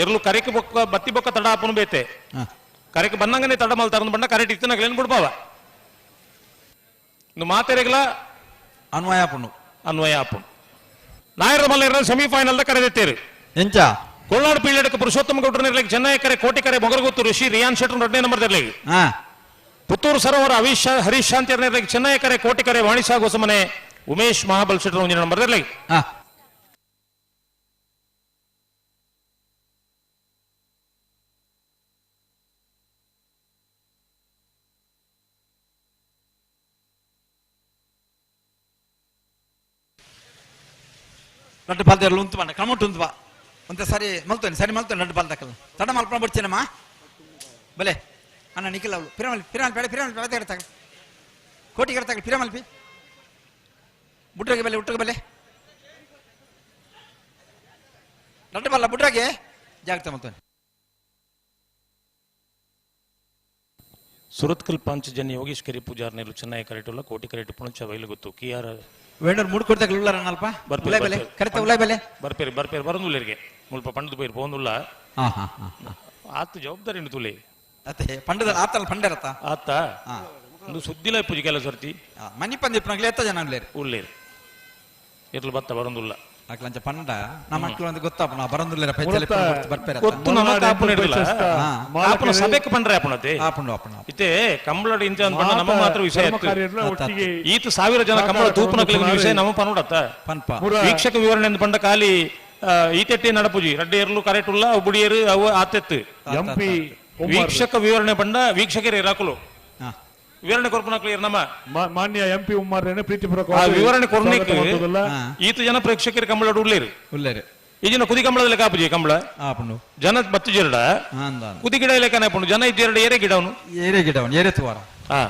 ಎರ್ಲು ಕರೆಕ್ ಬೊಕ್ಕ ಬತ್ತಿ ಬೊಕ್ಕ ತಡ ಆಪನು ಬೇತೆ ಕರೆಕ್ ಬಂದಂಗನೆ ತಡ ಮಲ್ತಾರ ಬಣ್ಣ ಕರೆಕ್ಟ್ ಇತ್ತಿನ ಬಿಡ್ಪವ ಇನ್ನು ಮಾತೆರೆಗ್ಲ ಅನ್ವಯ ಆಪುಂಡು ಅನ್ವಯ ಆಪುಂಡು ನಾಯರ ಮಲ್ಲ ಇರ ಸೆಮಿಫೈನಲ್ the ಕರೆದಿತ್ತೇರಿ ಎಂಚ ಕೊಲ್ನಾಡು ಪೀಳಡಕ್ಕೆ ಪುರುಷೋತ್ತಮ ಗೌಡ್ರ ಇರ್ಲಿಕ್ಕೆ ಚೆನ್ನೈ ಕರೆ ಕೋಟಿ ಕರೆ ಮೊಗರಗುತ್ತು ಋಷಿ ರಿಯಾನ್ ಶೆಟ್ರು 2ನೇ ನಂಬರ್ ಇರ್ಲಿಕ್ಕೆ ಪುತ್ತೂರು ಸರೋವರ ಹರೀಶ್ ಹರೀಶ್ ಶಾಂತಿ ಇರ್ಲಿಕ್ಕೆ ಚೆನ್ನೈ ಕರೆ ಕೋಟಿ ಕರೆ ವಾಣಿಸಾ ಗೋಸಮನೆ ಉಮೇಶ್ ಮಹಾಬಲ್ ಶೆಟ್ರು 1ನೇ ನಂಬರ್ ಇರ್ಲಿಕ್ಕೆ. ರಡ್ಡು ಪಾಲ್ದ ಉಂತು ಬಂಡ ಕ್ರಮಟ್ ಉಂತು ಬಾ ಒಂತೆ ಸರಿ ಮಲ್ತೋನಿ ಸರಿ ಮಲ್ತೋನಿ ರಡ್ಡು ಪಾಲ್ದಕ್ಕಲ್ಲ ತಡ ಮಲ್ಪನ ಬಿಡ್ತೀನಮ್ಮ ಬಲೆ ಅಣ್ಣ ನಿಖಿಲ್ ಅವಳು ಪಿರಮಲ್ ಪಿರಮಲ್ ಬೇಡ ಪಿರಮಲ್ ಬೇಡ ತಗ ಕೋಟಿ ಕಡೆ ಪಿರಮಲ್ಪಿ ಬುಡ್ರಗೆ ಬಲೆ ಉಟ್ಟಗೆ ಬಲೆ ರಡ್ಡು ಬಲ್ಲ ಬುಡ್ರಗೆ ಜಾಗ್ರತೆ ಮಲ್ತೋನಿ. ಸುರತ್ಕಲ್ ಪಾಂಚಜನ್ಯ ಯೋಗೇಶ್ ಕರಿ ಪೂಜಾರ್ ನೆಲು ಚೆನ್ನೈ ಕರೆಟುಲ್ಲ ಕೋಟಿ ಕರೆಟು ಪುಣಚ ಬೈಲುಗುತ್ತು ಕೆ ಆರ್ ವೇಣೂರ್ ಮೂಡು ಕೊಡ್ತಾಗ ಉಳ್ಳಾರ ಅಲ್ಪ ಉಲಾಯ್ ಬೆಲೆ ಕರೆತ ಉಲಾಯ್ ಬೆಲೆ ಬರ್ಪೇರಿ ಬರ್ಪೇರಿ ಬರಂದುಲ್ಲೇರಿಗೆ ಮುಲ್ಪ ಪಂಡದು ಪೈರು ಪೋಂದುಲ್ಲ ಹಾ ಹಾ ಹಾ ಆತ ಜವಾಬ್ದಾರಿ ಉಂಟು ತುಲೆ ಅತ್ತೆ ಪಂಡದ ಆತಲ್ಲ ಪಂಡರತ್ತ ಆತ ಒಂದು ಸುದ್ದಿಲ ಪೂಜೆ ಕೆಲಸ ಸರ್ತಿ ಮನಿ ಪಂದಿಪ್ಪನಾಗ್ಲೇ ಎತ್ತ ಜನ ಉಳ್ಳೇರು ಉಳ್ಳೇರು ಇರ್ಲು ಬತ್ತ ಬರಂದುಲ್ಲ ಅಕ್ಲಂಚ ಪಂಡ ನಮ್ಮ ಮಕ್ಕಳು ಒಂದು ಗೊತ್ತಾಪ ನಾ ಬರಂದುಲ್ಲೇರ ಬರ್ಪೇರ ಗೊತ್ತು ನಮ್ಮ ಕಾಪುನ ಇರಲ್ಲ ಕಾಪುನ ಸಭೆಕ್ ಪಂಡ್ರೆ ಆಪುಣತೆ ಆಪುಂಡು ಆಪುಂಡು ಇತ್ತೆ ಕಂಬಳಡ್ ಇಂಚ ಅಂತ ಪಂಡ ನಮ್ಮ ಮಾತ್ರ ವಿಷಯ ಈತ 1000 ಜನ ಕಂಬಳ ತೂಪುನಕ್ಲೆ ವಿಷಯ ನಮ್ಮ ಪನುಡತ್ತ ಪನ್ಪ ವೀಕ್ಷಕ ವಿವರಣೆ ಅಂತ ಪಂಡ ಖಾಲಿ ಈತೆಟ್ಟಿ ನಡಪುಜಿ ರಡ್ಡೆ ಏರ್ಲು ಕರೆಕ್ಟ್ ಉಲ್ಲ ಅವು ಬುಡಿಯರು ಅವು ಆತೆತ್ತು ಎಂಪಿ ವೀಕ್ಷಕ ವಿವರಣೆ ಪಂಡ ವೀಕ್ಷಕರೇ ಇರಾಕುಲು ವಿವರಣೆ ಕೊರ್ಪುನಕ್ಲು ನಮ್ಮ ಮಾನ್ಯ ಎಂ ಪಿ ಉಮ್ಮಾರ್ ಪ್ರೀತಿಪೂರ್ವಕ ಆ ವಿವರಣೆ ಕೊರ್ನಿಕ್ ಈತ ಜನ ಪ್ರೇಕ್ಷಕರು ಕಂಬಳಡ್ ಉಳ್ಳೇರು ಉಳ್ಳೇರು ಈ ಜನ ಕುದಿ ಕಂಬಳದಲ್ಲಿ ಕಾಪುಜಿ ಕಂಬಳ ಆಪುಂಡು ಜನ ಬತ್ತು ಜೆರಡ ಕುದಿ ಗಿಡ ಇಲ್ಲ ಕಾಣಪುಂಡು ಜನ ಇದ್ದೆರಡು ಏರೆ ಗಿಡವನು ಏರೆ ಗಿಡವನು ಏರೆ ತುವಾರ ಹಾ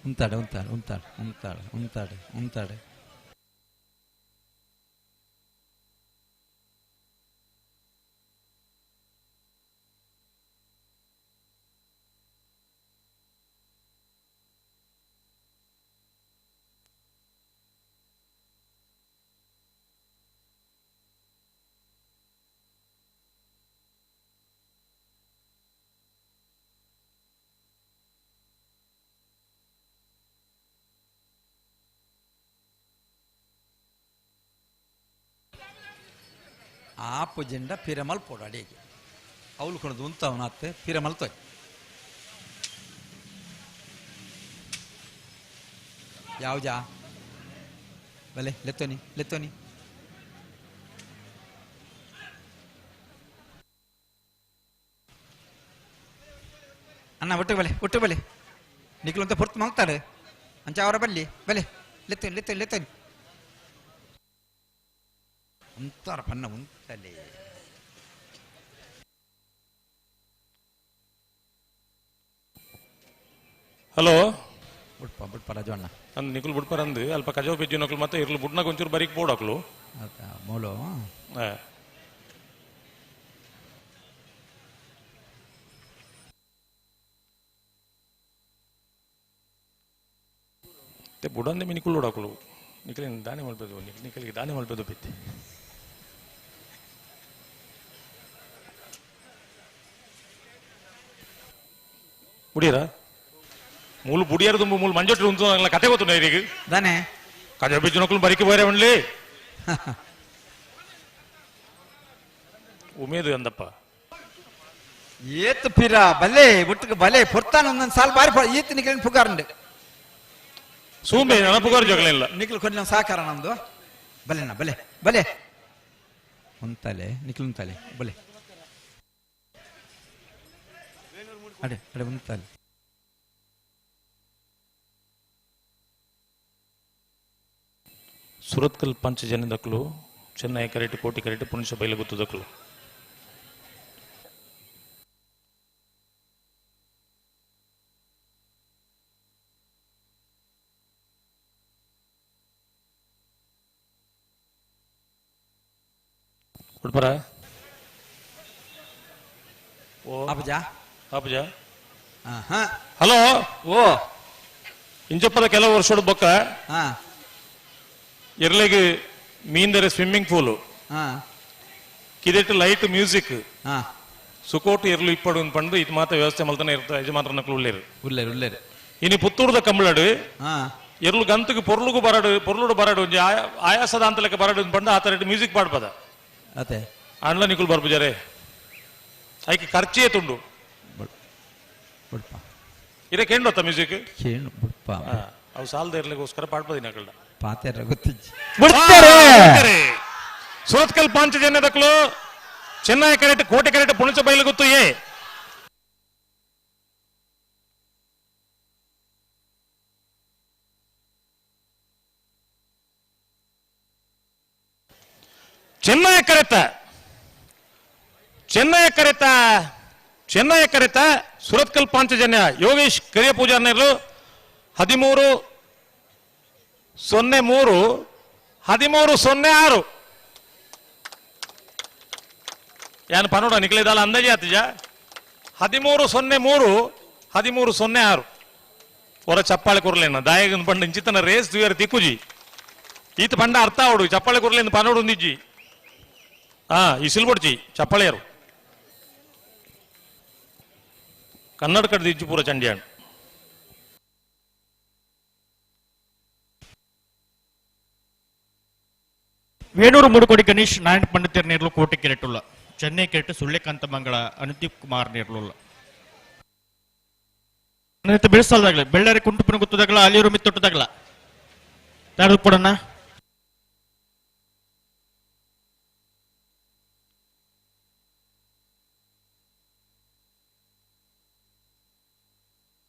ఉంటాడు ఉంటాడు ఉంటాడు ఉంటాడు ఉంటాడు ఉంటాడు. ಆಪು ಜೆಂಡ ಪಿರಮಲ್ ಪೋಡು ಅಡಿಗೆ ಅವಳು ಕೊಡದು ಉಂತವನ ಅತ್ತೆ ಪಿರಮಲ್ ತೊಯ್ ಯಾವ್ಜಾ ಬಲೆ ಲೆತ್ತೋನಿ ಲೆತ್ತೋನಿ ಅಣ್ಣ ಒಟ್ಟು ಬಲೆ ಒಟ್ಟು ಬಲೆ ನಿಖಿಲ್ ಅಂತ ಪೊರ್ತು ಮಲ್ತಾడు ಅಂಚ ಅವರ ಬಲ್ಲಿ ಬಲೆ ಲೆತ್ತೋನಿ ಲೆತ್ತೋನಿ ಲೆತ್ತೋನಿ ಉಂತಾರ ಪನ್ನ ಉಂತಲೇ. ಹಲೋ ಬುಡ್ಪ ಬುಡ್ಪ ರಾಜು ಅಣ್ಣ ಅಂದ್ ನಿಖಿಲ್ ಬುಡ್ಪರ್ ಅಂದ್ ಅಲ್ಪ ಕಜಾವ್ ಬೆಜ್ಜು ನಕ್ಲು ಮತ್ತೆ ಇರ್ಲು ಬುಡ್ನಾಗ ಒಂಚೂರು ಬರೀಕ್ ಬೋಡಕ್ಲು ಮೂಲು ಬುಡಂದೆ ಮಿನಿಕುಲ್ ನೋಡಕ್ಲು ನಿಖಿಲ್ ದಾನಿ ಮಲ್ಪದು ನಿಖಿಲ್ಗೆ ದಾನಿ ಮಲ್ಪದು ಬಿತ್ತಿ ಬುಡಿಯರ ಮೂಲು ಬುಡಿಯರ ತುಂಬ ಮೂಲು ಮಂಜೊಟ್ಟು ಉಂಟು ಕತೆ ಗೊತ್ತು ಈಗ ದಾನೆ ಕಜಾವ್ ಬೆಜ್ಜು ನಕ್ಲು ಬರಿಕೆ ಬೋರೆ ಉಂಡ್ಲಿ ಉಮೇದು ಅಂದಪ್ಪ ಏತು ಪಿರ ಬಲೆ ಒಟ್ಟಿಗೆ ಬಲೆ ಪೊರ್ತಾನ ಒಂದೊಂದು ಸಾಲ ಬಾರಿ ಈತ ನಿಖಿಲ್ ಪುಗಾರಂಡು ಸೂಂಬೆ ನನ್ನ ಪುಗಾರು ಜಗಳ ಇಲ್ಲ ನಿಖಿಲ್ ಕೊಂಚ ಸಹಕಾರ ನಮ್ದು ಬಲೆನಾ ಬಲೆ ಬಲೆ ಉಂತಲೆ ನಿಖಿಲ್ ಉಂತಲೆ ಬಲೆ ಅಡೆ ಅಡೆ ಉಂತಲೆ. ಸುರತ್ಕಲ್ ಪಂಚಜನದಕ್ಲು ಚೆನ್ನೈ ಕರೆಟ್ ಕೋಟಿ ಕರೆಟ್ ಪುಣಚ ಬೈಲಗುತ್ತದಕ್ಲು ಉಡ್ಪರ ಓ ಅಪಜಾ ಅಪಜಾ ಹಾ ಹಲೋ ಓ ಇಂಚಪ್ಪದ ಕೆಲವು ವರ್ಷದ ಬೊಕ್ಕ ಹಾ ಇರ್ಲೆಗ್ ಮೀಂದರೆ ಸ್ವಿಮ್ಮಿಂಗ್ ಪೂಲ್ ಹಾ ಕಿದೆಟ್ ಲೈಟ್ ಮ್ಯೂಸಿಕ್ ಹಾ ಸುಕೋಟು ಇರ್ಲು ಇಪ್ಪಡು ಪಂಡು ಇದು ಮಾತ್ರ ವ್ಯವಸ್ಥೆ ಮಲ್ತನ ಇರ್ತ ಯಜಮಾನ್ರ ನಕ್ಲು ಉಳ್ಳೇರು ಉಲ್ಲೇರು ಉಲ್ಲೇರು ಇನಿ ಪುತ್ತೂರ್ದ ಕಂಬಳಡು ಹಾ ಎರ್ಲು ಗಂತಕ್ಕೆ ಪೊರ್ಲುಗು ಬರಡು ಪೊರ್ಲುಡು ಬರಡು ಒಂಜಿ ಆಯಾಸದ ಅಂತಲಕ್ಕೆ ಬರಡು ಪಂಡು ಆ ತರ ಮ್ಯೂಸಿಕ್ ಪಾಡ್ಪದ ಅತೆ ಆಂಡ್ಲ ನಿಕುಲು ಬರ್ಪುಜಾರೆ ಐಕೆ ಖರ್ಚೇ ತುಂಡು ಬುಡ್ಪ ಇರೆ ಕೇಂಡೊತ್ತ ಮ್ಯೂಸಿಕ್ ಕೇಳು ಬುಡ್ಪ ಅವು ಸಾಲದ ಇರ್ಲಿಕ್ಕೋಸ್ಕರ ಪಾಡ್ಪದಿನ ಅಕಲ್ಡ ಪಾತೆರ ಗೊತ್ತಿಜ್ಜಿ ಬಿಡ್ತಾರೆ ಸುರತ್ಕಲ್ ಪಾಂಚಜನ್ಯ ದಕ್ಲು ಚೆನ್ನೈ ಕರೆಕ್ಟ್ ಕೋಟೆ ಕರೆಕ್ಟ್ ಪುಣಚ ಬೈಲು ಗೊತ್ತು ಏ ಚೆನ್ನೈ ಕರೆತ ಚೆನ್ನೈ ಕರೆತ ಚೆನ್ನೈ ಕರೆತ ಸುರತ್ಕಲ್ ಪಾಂಚಜನ್ಯ ಯೋಗೇಶ್ ಕರಿಯ ಪೂಜಾರ್ನರು 13-03 13-06 ಯಾನ್ ಪನೋಡ ನಿಕ್ಲೇದಾಲ ಅಂದಾಜೆ ಆತಿಜ 13-03 13-06 ಹೊರ ಚಪ್ಪಾಳೆ ಕೊರ್ಲೇನ ದಾಯಗನ್ ಪಂಡ ಇಂಚಿತನ ರೇಸ್ ದುಯರ್ ತಿಕ್ಕುಜಿ ಈತ ಪಂಡ ಅರ್ಥ ಅವಡು ಚಪ್ಪಾಳೆ ಕೊರ್ಲೇನ ಪನೋಡು ಒಂದಿಜ್ಜಿ ಹಾ ಇಸಿಲ್ ಕೊಡ್ಚಿ ಚಪ್ಪಾಳೆಯರು ಕನ್ನಡ ಕಡ್ದು ಇಜ್ಜು ಪೂರ ಚಂಡಿಯಾಣ್. ವೇಣೂರು ಮೂಡುಕೋಡಿ ಗಣೇಶ್ ನಾರಾಯಣ ಪಂಡಿತರ್ ನೇರ್ಲು ಕೋಟೆ ಕೆರೆಟುಲ್ಲ ಚೆನ್ನೈ ಕೆರೆಟು ಸುಳ್ಳೆಕಾಂತ ಮಂಗಳ ಅನುದೀಪ್ ಕುಮಾರ್ ನೇರ್ಲುಲ್ಲ ಬೆಳೆಸಲ್ದಾಗಲ ಬೆಳ್ಳಾರಿ ಕುಂಟುಪನ ಗೊತ್ತದಾಗಲ ಅಲಿಯೂರು ಮಿತ್ತೊಟ್ಟದಾಗಲ ಯಾರು ಕೊಡೋಣ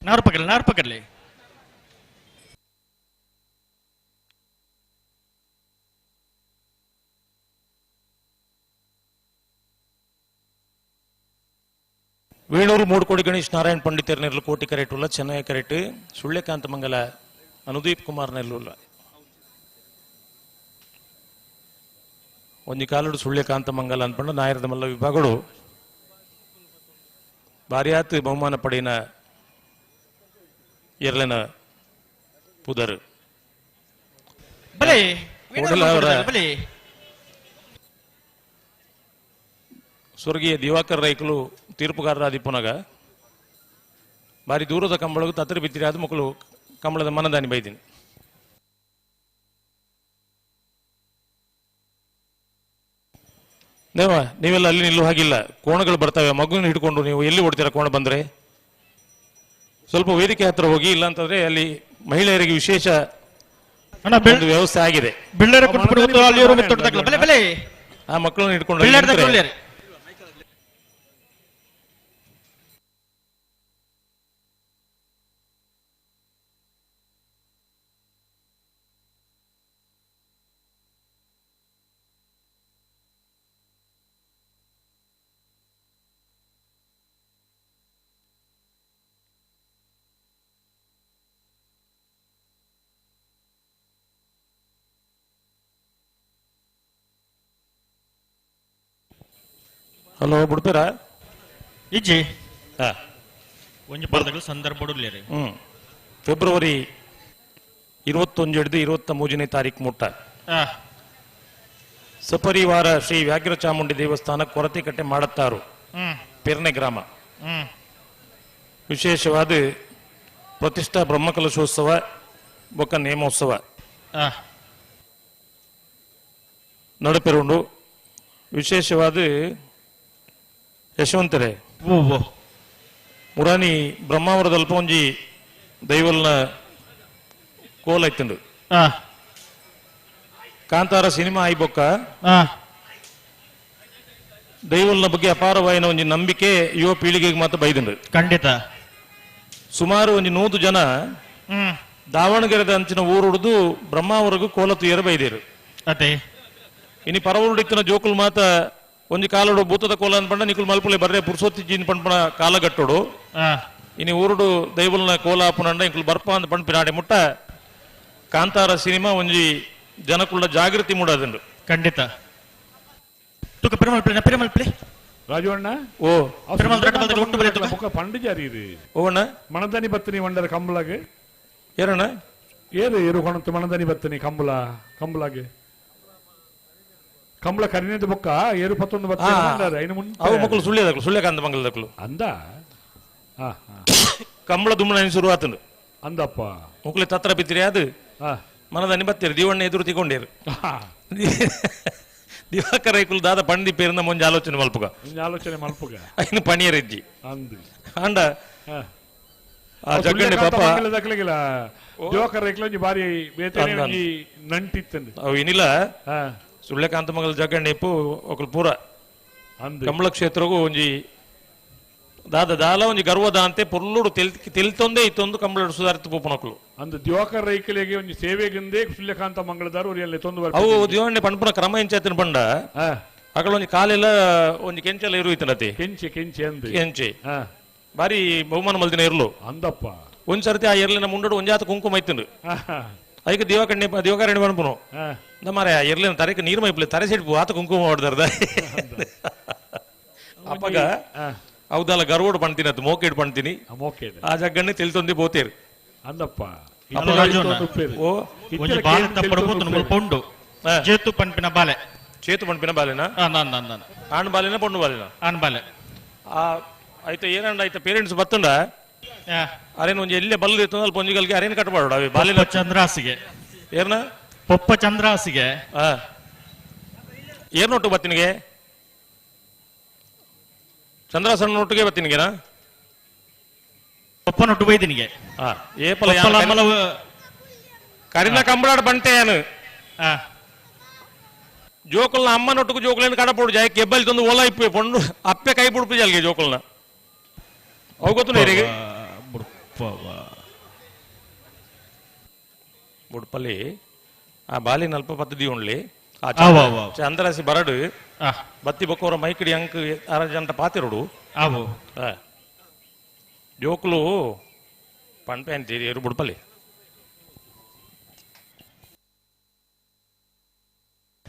ನಾರು ಪಕಡ್ಲಿ ನಾರು ಪಕಡ್ಲಿ. ವೇಣೂರು ಮೂಡುಕೋಡಿ ಗಣೇಶ್ ನಾರಾಯಣ ಪಂಡಿತರ್ ನೆರ್ಲು ಕೋಟಿ ಕರೆಟುಲ್ಲ ಚೆನ್ನೈ ಕರೆಟ್ ಸುಳ್ಳೆಕಾಂತ ಮಂಗಲ ಅನುದೀಪ್ ಕುಮಾರ್ ನೆರ್ಲುಲ್ಲ ಒಂಜಿ ಕಾಲುಡು ಸುಳ್ಳೆಕಾಂತ ಮಂಗಲ ಅನ್ಪಂಡ ನಾಯರದ ಮಲ್ಲ ವಿಭಾಗಗಳು ಬಾರಿಯಾತ್ ಬಹುಮಾನ ಪಡೆಯಿನ ಎರ್ಲೆನ ಪುದರ್ ಬಲೆ ಬಲೆ ಸ್ವರ್ಗೀಯ ದಿವಾಕರ್ ರೈಕುಲು ತೀರ್ಪುಗಾರರಾದಿಪ್ಪುನಗ ಬಾರಿ ದೂರದ ಕಂಬಳಗು ತತ್ರ ಬಿತ್ತಿರಿ ಅದು ಮಕ್ಕಳು ಕಂಬಳದ ಮನದಾನಿ ಬೈದಿನಿ. ದೇವ ನೀವೆಲ್ಲ ಅಲ್ಲಿ ನಿಲ್ಲುವ ಹಾಗಿಲ್ಲ, ಕೋಣಗಳು ಬರ್ತವೆ, ಮಗುವಿನ ಹಿಡ್ಕೊಂಡು ನೀವು ಎಲ್ಲಿ ಓಡ್ತೀರಾ ಕೋಣ ಬಂದ್ರೆ? ಸ್ವಲ್ಪ ವೇದಿಕೆ ಹತ್ರ ಹೋಗಿ, ಇಲ್ಲ ಅಂತಂದ್ರೆ ಅಲ್ಲಿ ಮಹಿಳೆಯರಿಗೆ ವಿಶೇಷ ಒಂದು ವ್ಯವಸ್ಥೆ ಆಗಿದೆ. ಆ ಮಕ್ಕಳನ್ನ ಹಿಡ್ಕೊಂಡು ಹಲೋ ಬಿಡ್ತೀರಾ ಇಜ್ಜಿ ಒಂಜಿ ಪದಗಳು ಸಂದರ್ಭ ಫೆಬ್ರವರಿ 21 ಹಿಡಿದು 23ನೇ ತಾರೀಕು ಮುಟ್ಟ ಸಪರಿವಾರ ಶ್ರೀ ವ್ಯಾಘ್ರ ಚಾಮುಂಡಿ ದೇವಸ್ಥಾನ ಕೊರತೆಕಟ್ಟೆ ಮಾಡುತ್ತಾರು ಪೆರ್ನೆ ಗ್ರಾಮ. ವಿಶೇಷವಾದ ಪ್ರತಿಷ್ಠಾ ಬ್ರಹ್ಮಕಲಶೋತ್ಸವ ಬೊಕ್ಕ ನೇಮೋತ್ಸವ ನಡುಪೆರುಂಡು. ವಿಶೇಷವಾದ ಯಶವಂತರೇ ಮುರಾನಿ ಬ್ರಹ್ಮಾವರದಲ್ಪ ಒಂಜಿ ದೈವಲ್ನ ಕೋಲೈತುಂಡು. ಕಾಂತಾರ ಸಿನಿಮಾ ಆಯ್ಬೊಕ್ಕ ದೈವಲ್ನ ಬಗ್ಗೆ ಅಪಾರವಾಯಿನ ಒಂಜಿ ನಂಬಿಕೆ ಯುವ ಪೀಳಿಗೆಗೆ ಮಾತ್ರ ಬೈದುಂಡು. ಖಂಡಿತ ಸುಮಾರು ಒಂಜಿ 100 ಜನ ದಾವಣಗೆರೆದ ಅಂಚಿನ ಊರುಡ್ದು ಬ್ರಹ್ಮಾವರಗು ಕೋಲ ತುಯರ ಬೈದೇರು. ಅದೇ ಇನಿ ಪರವರುಡಿತ್ತಿನ ಜೋಕುಲ್ ಮಾತ ಒಂಜಿ ಕಾಲಡು ಭೂತದ ಕೋಲ ಅನ್ಪಂಡ ನಿಕುಲ್ ಮಲ್ಪುಲೆ ಬರ್ರೆ ಪುರ್ಸೊತ್ತಿ ಜೀನ್ ಪಂಪಣ ಕಾಲಗಟ್ಟೋಡು. ಇನಿ ಊರುಡು ದೈವಲ್ನ ಕೋಲ ಆಪುನಂಡ ಇಂಕುಲ್ ಬರ್ಪ ಅಂದ್ ಪಂಪಿನಾಡೆ ಮುಟ್ಟ ಕಾಂತಾರ ಸಿನಿಮಾ ಒಂಜಿ ಜನಕುಳ್ಳ ಜಾಗೃತಿ ಮೂಡದುಂಡು. ಖಂಡಿತ ರಾಜು ಅಣ್ಣ ಓ ಪಂಡಿಜಾರಿ ಓಣ್ಣ ಮಣದನಿ ಬತ್ತನಿ ವಂಡರ ಕಂಬಳಗೆ ಏನಣ್ಣ ಏರು ಏರು ಕೊಣತು ಮಣದನಿ ಬತ್ತನಿ ಕಂಬಳ ಕಂಬಳಗೆ ಕಂಬಳ ಕರಿನೇದ ಬೊಕ್ಕ ಏರು ಪತ್ತೊಂದು ಬತ್ತನಿ ಅವು ಮಕ್ಕಳು ಸುಳ್ಳೆ ಸುಳ್ಳೆಕಾಂತ ಮಂಗಲದಕ್ಕಲು ಅಂದ ಕಂಬಳ ದುಮ್ಮನ ಶುರು ಆತನು ಅಂದಪ್ಪ ಮುಕ್ಳಿ ತತ್ರ ಬಿತ್ತಿರಿ ಅದು ಮನದನಿ ಬತ್ತೀರಿ ದೀವಣ್ಣ ಎದುರು ತಿಗೊಂಡೇರು. ದಿವಾಕರ ರೈಕುಲು ದಾದ ಪಂಡಿ ಪೇರಿನ ಮುಂಜೆ ಆಲೋಚನೆ ಮಲ್ಪುಗ ಆಲೋಚನೆ ಮಲ್ಪುಗ ಐನು ಪಣಿಯರಿಜ್ಜಿ ಅಂಡ ಆ ಜಗ್ಗಣ್ಣೆ ಪಾಪ ದಿವಾಕರ ರೈಕುಲು ಒಂಜಿ ಬಾರಿ ಬೇತನೆ ಒಂಜಿ ನಂಟಿತ್ತಂದು ಅವು ಏನಿಲ್ಲ ಸುಳ್ಯಕಾಂತ ಮಂಗಲ ಜಗ್ಗಣ್ಣೆ ಇಪ್ಪು ఒకರು ಪೂರ ಕಮಲ ಕ್ಷೇತ್ರಗೂ ಒಂಜಿ ದಾದ ದಾಲ ಒಂಜಿ ಗರ್ವದ ಅಂತೆ ಪೊರ್ಲುಡು ತೆಲ್ತೊಂದೇ ಇತ್ತೊಂದು ಕಂಬಳ ಸುಧಾರಿತ ಪೋಪನಕುಲು ಅಂದು ದಿವಾಕರ ರೈಕುಲೆಗೆ ಒಂಜಿ ಸೇವೆಗಿಂದೇ ಸುಳ್ಯಕಾಂತ ಮಂಗಳದಾರು ಒರಿಯಲ್ಲಿ ತೊಂದು ಅವು ದಿವಾಣೆ ಪಂಪುನ ಕ್ರಮ ಎಂಚಾತಿನ ಪಂಡ ಅಕಲ ಒಂಜಿ ಕಾಲೆಲ್ಲ ಒಂಜಿ ಕೆಂಚೆಲ್ಲ ಇರು ಇತ್ತನತಿ ಕೆಂಚಿ ಕೆಂಚಿ ಅಂದು ಕೆಂಚಿ ಬಾರಿ ಬಹುಮಾನ ಮಲ್ದಿನ ಇರ್ಲು ಅಂದಪ್ಪ ಒಂದ್ ಸರ್ತಿ ಆ ಎರ್ಲಿನ ಮುಂಡೋಡು ಒಂಜಾತ ಕುಂಕುಮ ಇತ್ತಂದು ಐಕ ದಿವಾಕಣ್ಣೆ ದಿವಾಕರಣೆ ಪನ್ಪುನು ನಮ್ಮರೆ ಆ ಎರ್ಲಿನ ತರೆಕ್ ನೀರು ಮೈಪ್ಲೆ ತರೆ ಸೆಡ್ಪು ಆತ ಕುಂಕುಮ ಹೊಡೆದಾರ್ದ ಅಪ್ಪಗ ಹೌದಲ್ಲ ಗರ್ವೋಡು ಪಣ್ತೀನಿ ಅದು ಮೋಕೇಡ್ ಪಣ್ತೀನಿ ಆ ಜಗ್ಗಣ್ಣೆ ತೆಲ್ತೊಂದಿ ಪೋತೇರು ಅಂದಪ್ಪ ಚೇತು ಪಂಪಿನ ಬಾಲೆ ಚೇತು ಪಂಪಿನ ಬಾಲೆನಾ ಆಣ್ ಬಾಲೆನ ಪೊಣ್ಣು ಬಾಲೆನ ಆಣ್ ಬಾಲೆ ಆಯ್ತು ಏನಂಡ ಆಯ್ತು ಪೇರೆಂಟ್ಸ್ ಬತ್ತುಂಡ ಅರೇನು ಒಂಜಿ ಎಲ್ಲೇ ಬಲ್ಲು ಇತ್ತು ಅಲ್ಪ ಒಂಜಿಗಲ್ಗೆ ಅರೇನು ಕಟ್ ಮಾಡೋಡು ಅವೆ ಬಾಲಿನ ಚಂದ್ರಾಸಿಗೆ ಏರ್ನ ಪೊಪ್ಪ ಚಂದ್ರಾಸಿಗೆ ಏರ್ನೊಟ್ಟು ಬತ್ತಿನಿಗೆ ಚಂದ್ರಾಸನ ಒಟ್ಟಿಗೆ ಬತ್ತಿನಿಗೆನಾ ಪೊಪ್ಪನೊಟ್ಟು ಬೈದಿನಿಗೆ ಏಪಲ ಕರಿನ ಕಂಬಳಾಡ್ ಬಂಟೆ ಏನು ಜೋಕುಲ್ನ ಅಮ್ಮನೊಟ್ಟಿಗೆ ಜೋಕುಲೇನು ಕಡಪೋಡು ಜಾಯ ಕೆಬ್ಬಲ್ ತಂದು ಓಲ ಇಪ್ಪೆ ಪೊಣ್ಣು ಅಪ್ಪೆ ಕೈ ಬುಡ್ಪು ಜಾಲ್ಗೆ ಜೋಕುಲ್ನ ಅವು ಗೊತ್ತು ನೀರಿಗೆ ಬುಡ್ಪಲ್ಲಿ ಆ ಬಾಲಿನ ಅಲ್ಪ ಪದ್ಧತಿ ಉಂಡ್ಲಿ ಆ ಚಂದ್ರಾಸಿ ಬರಡು ಬತ್ತಿ ಬೊಕ್ಕೋರ ಮೈಕಿಡಿ ಅಂಕ್ ಅರ ಜಂಟ ಪಾತಿರುಡು ಜೋಕುಲು ಪಂಪೆ ಅಂತೀರಿ ಎರು ಬುಡ್ಪಲ್ಲಿ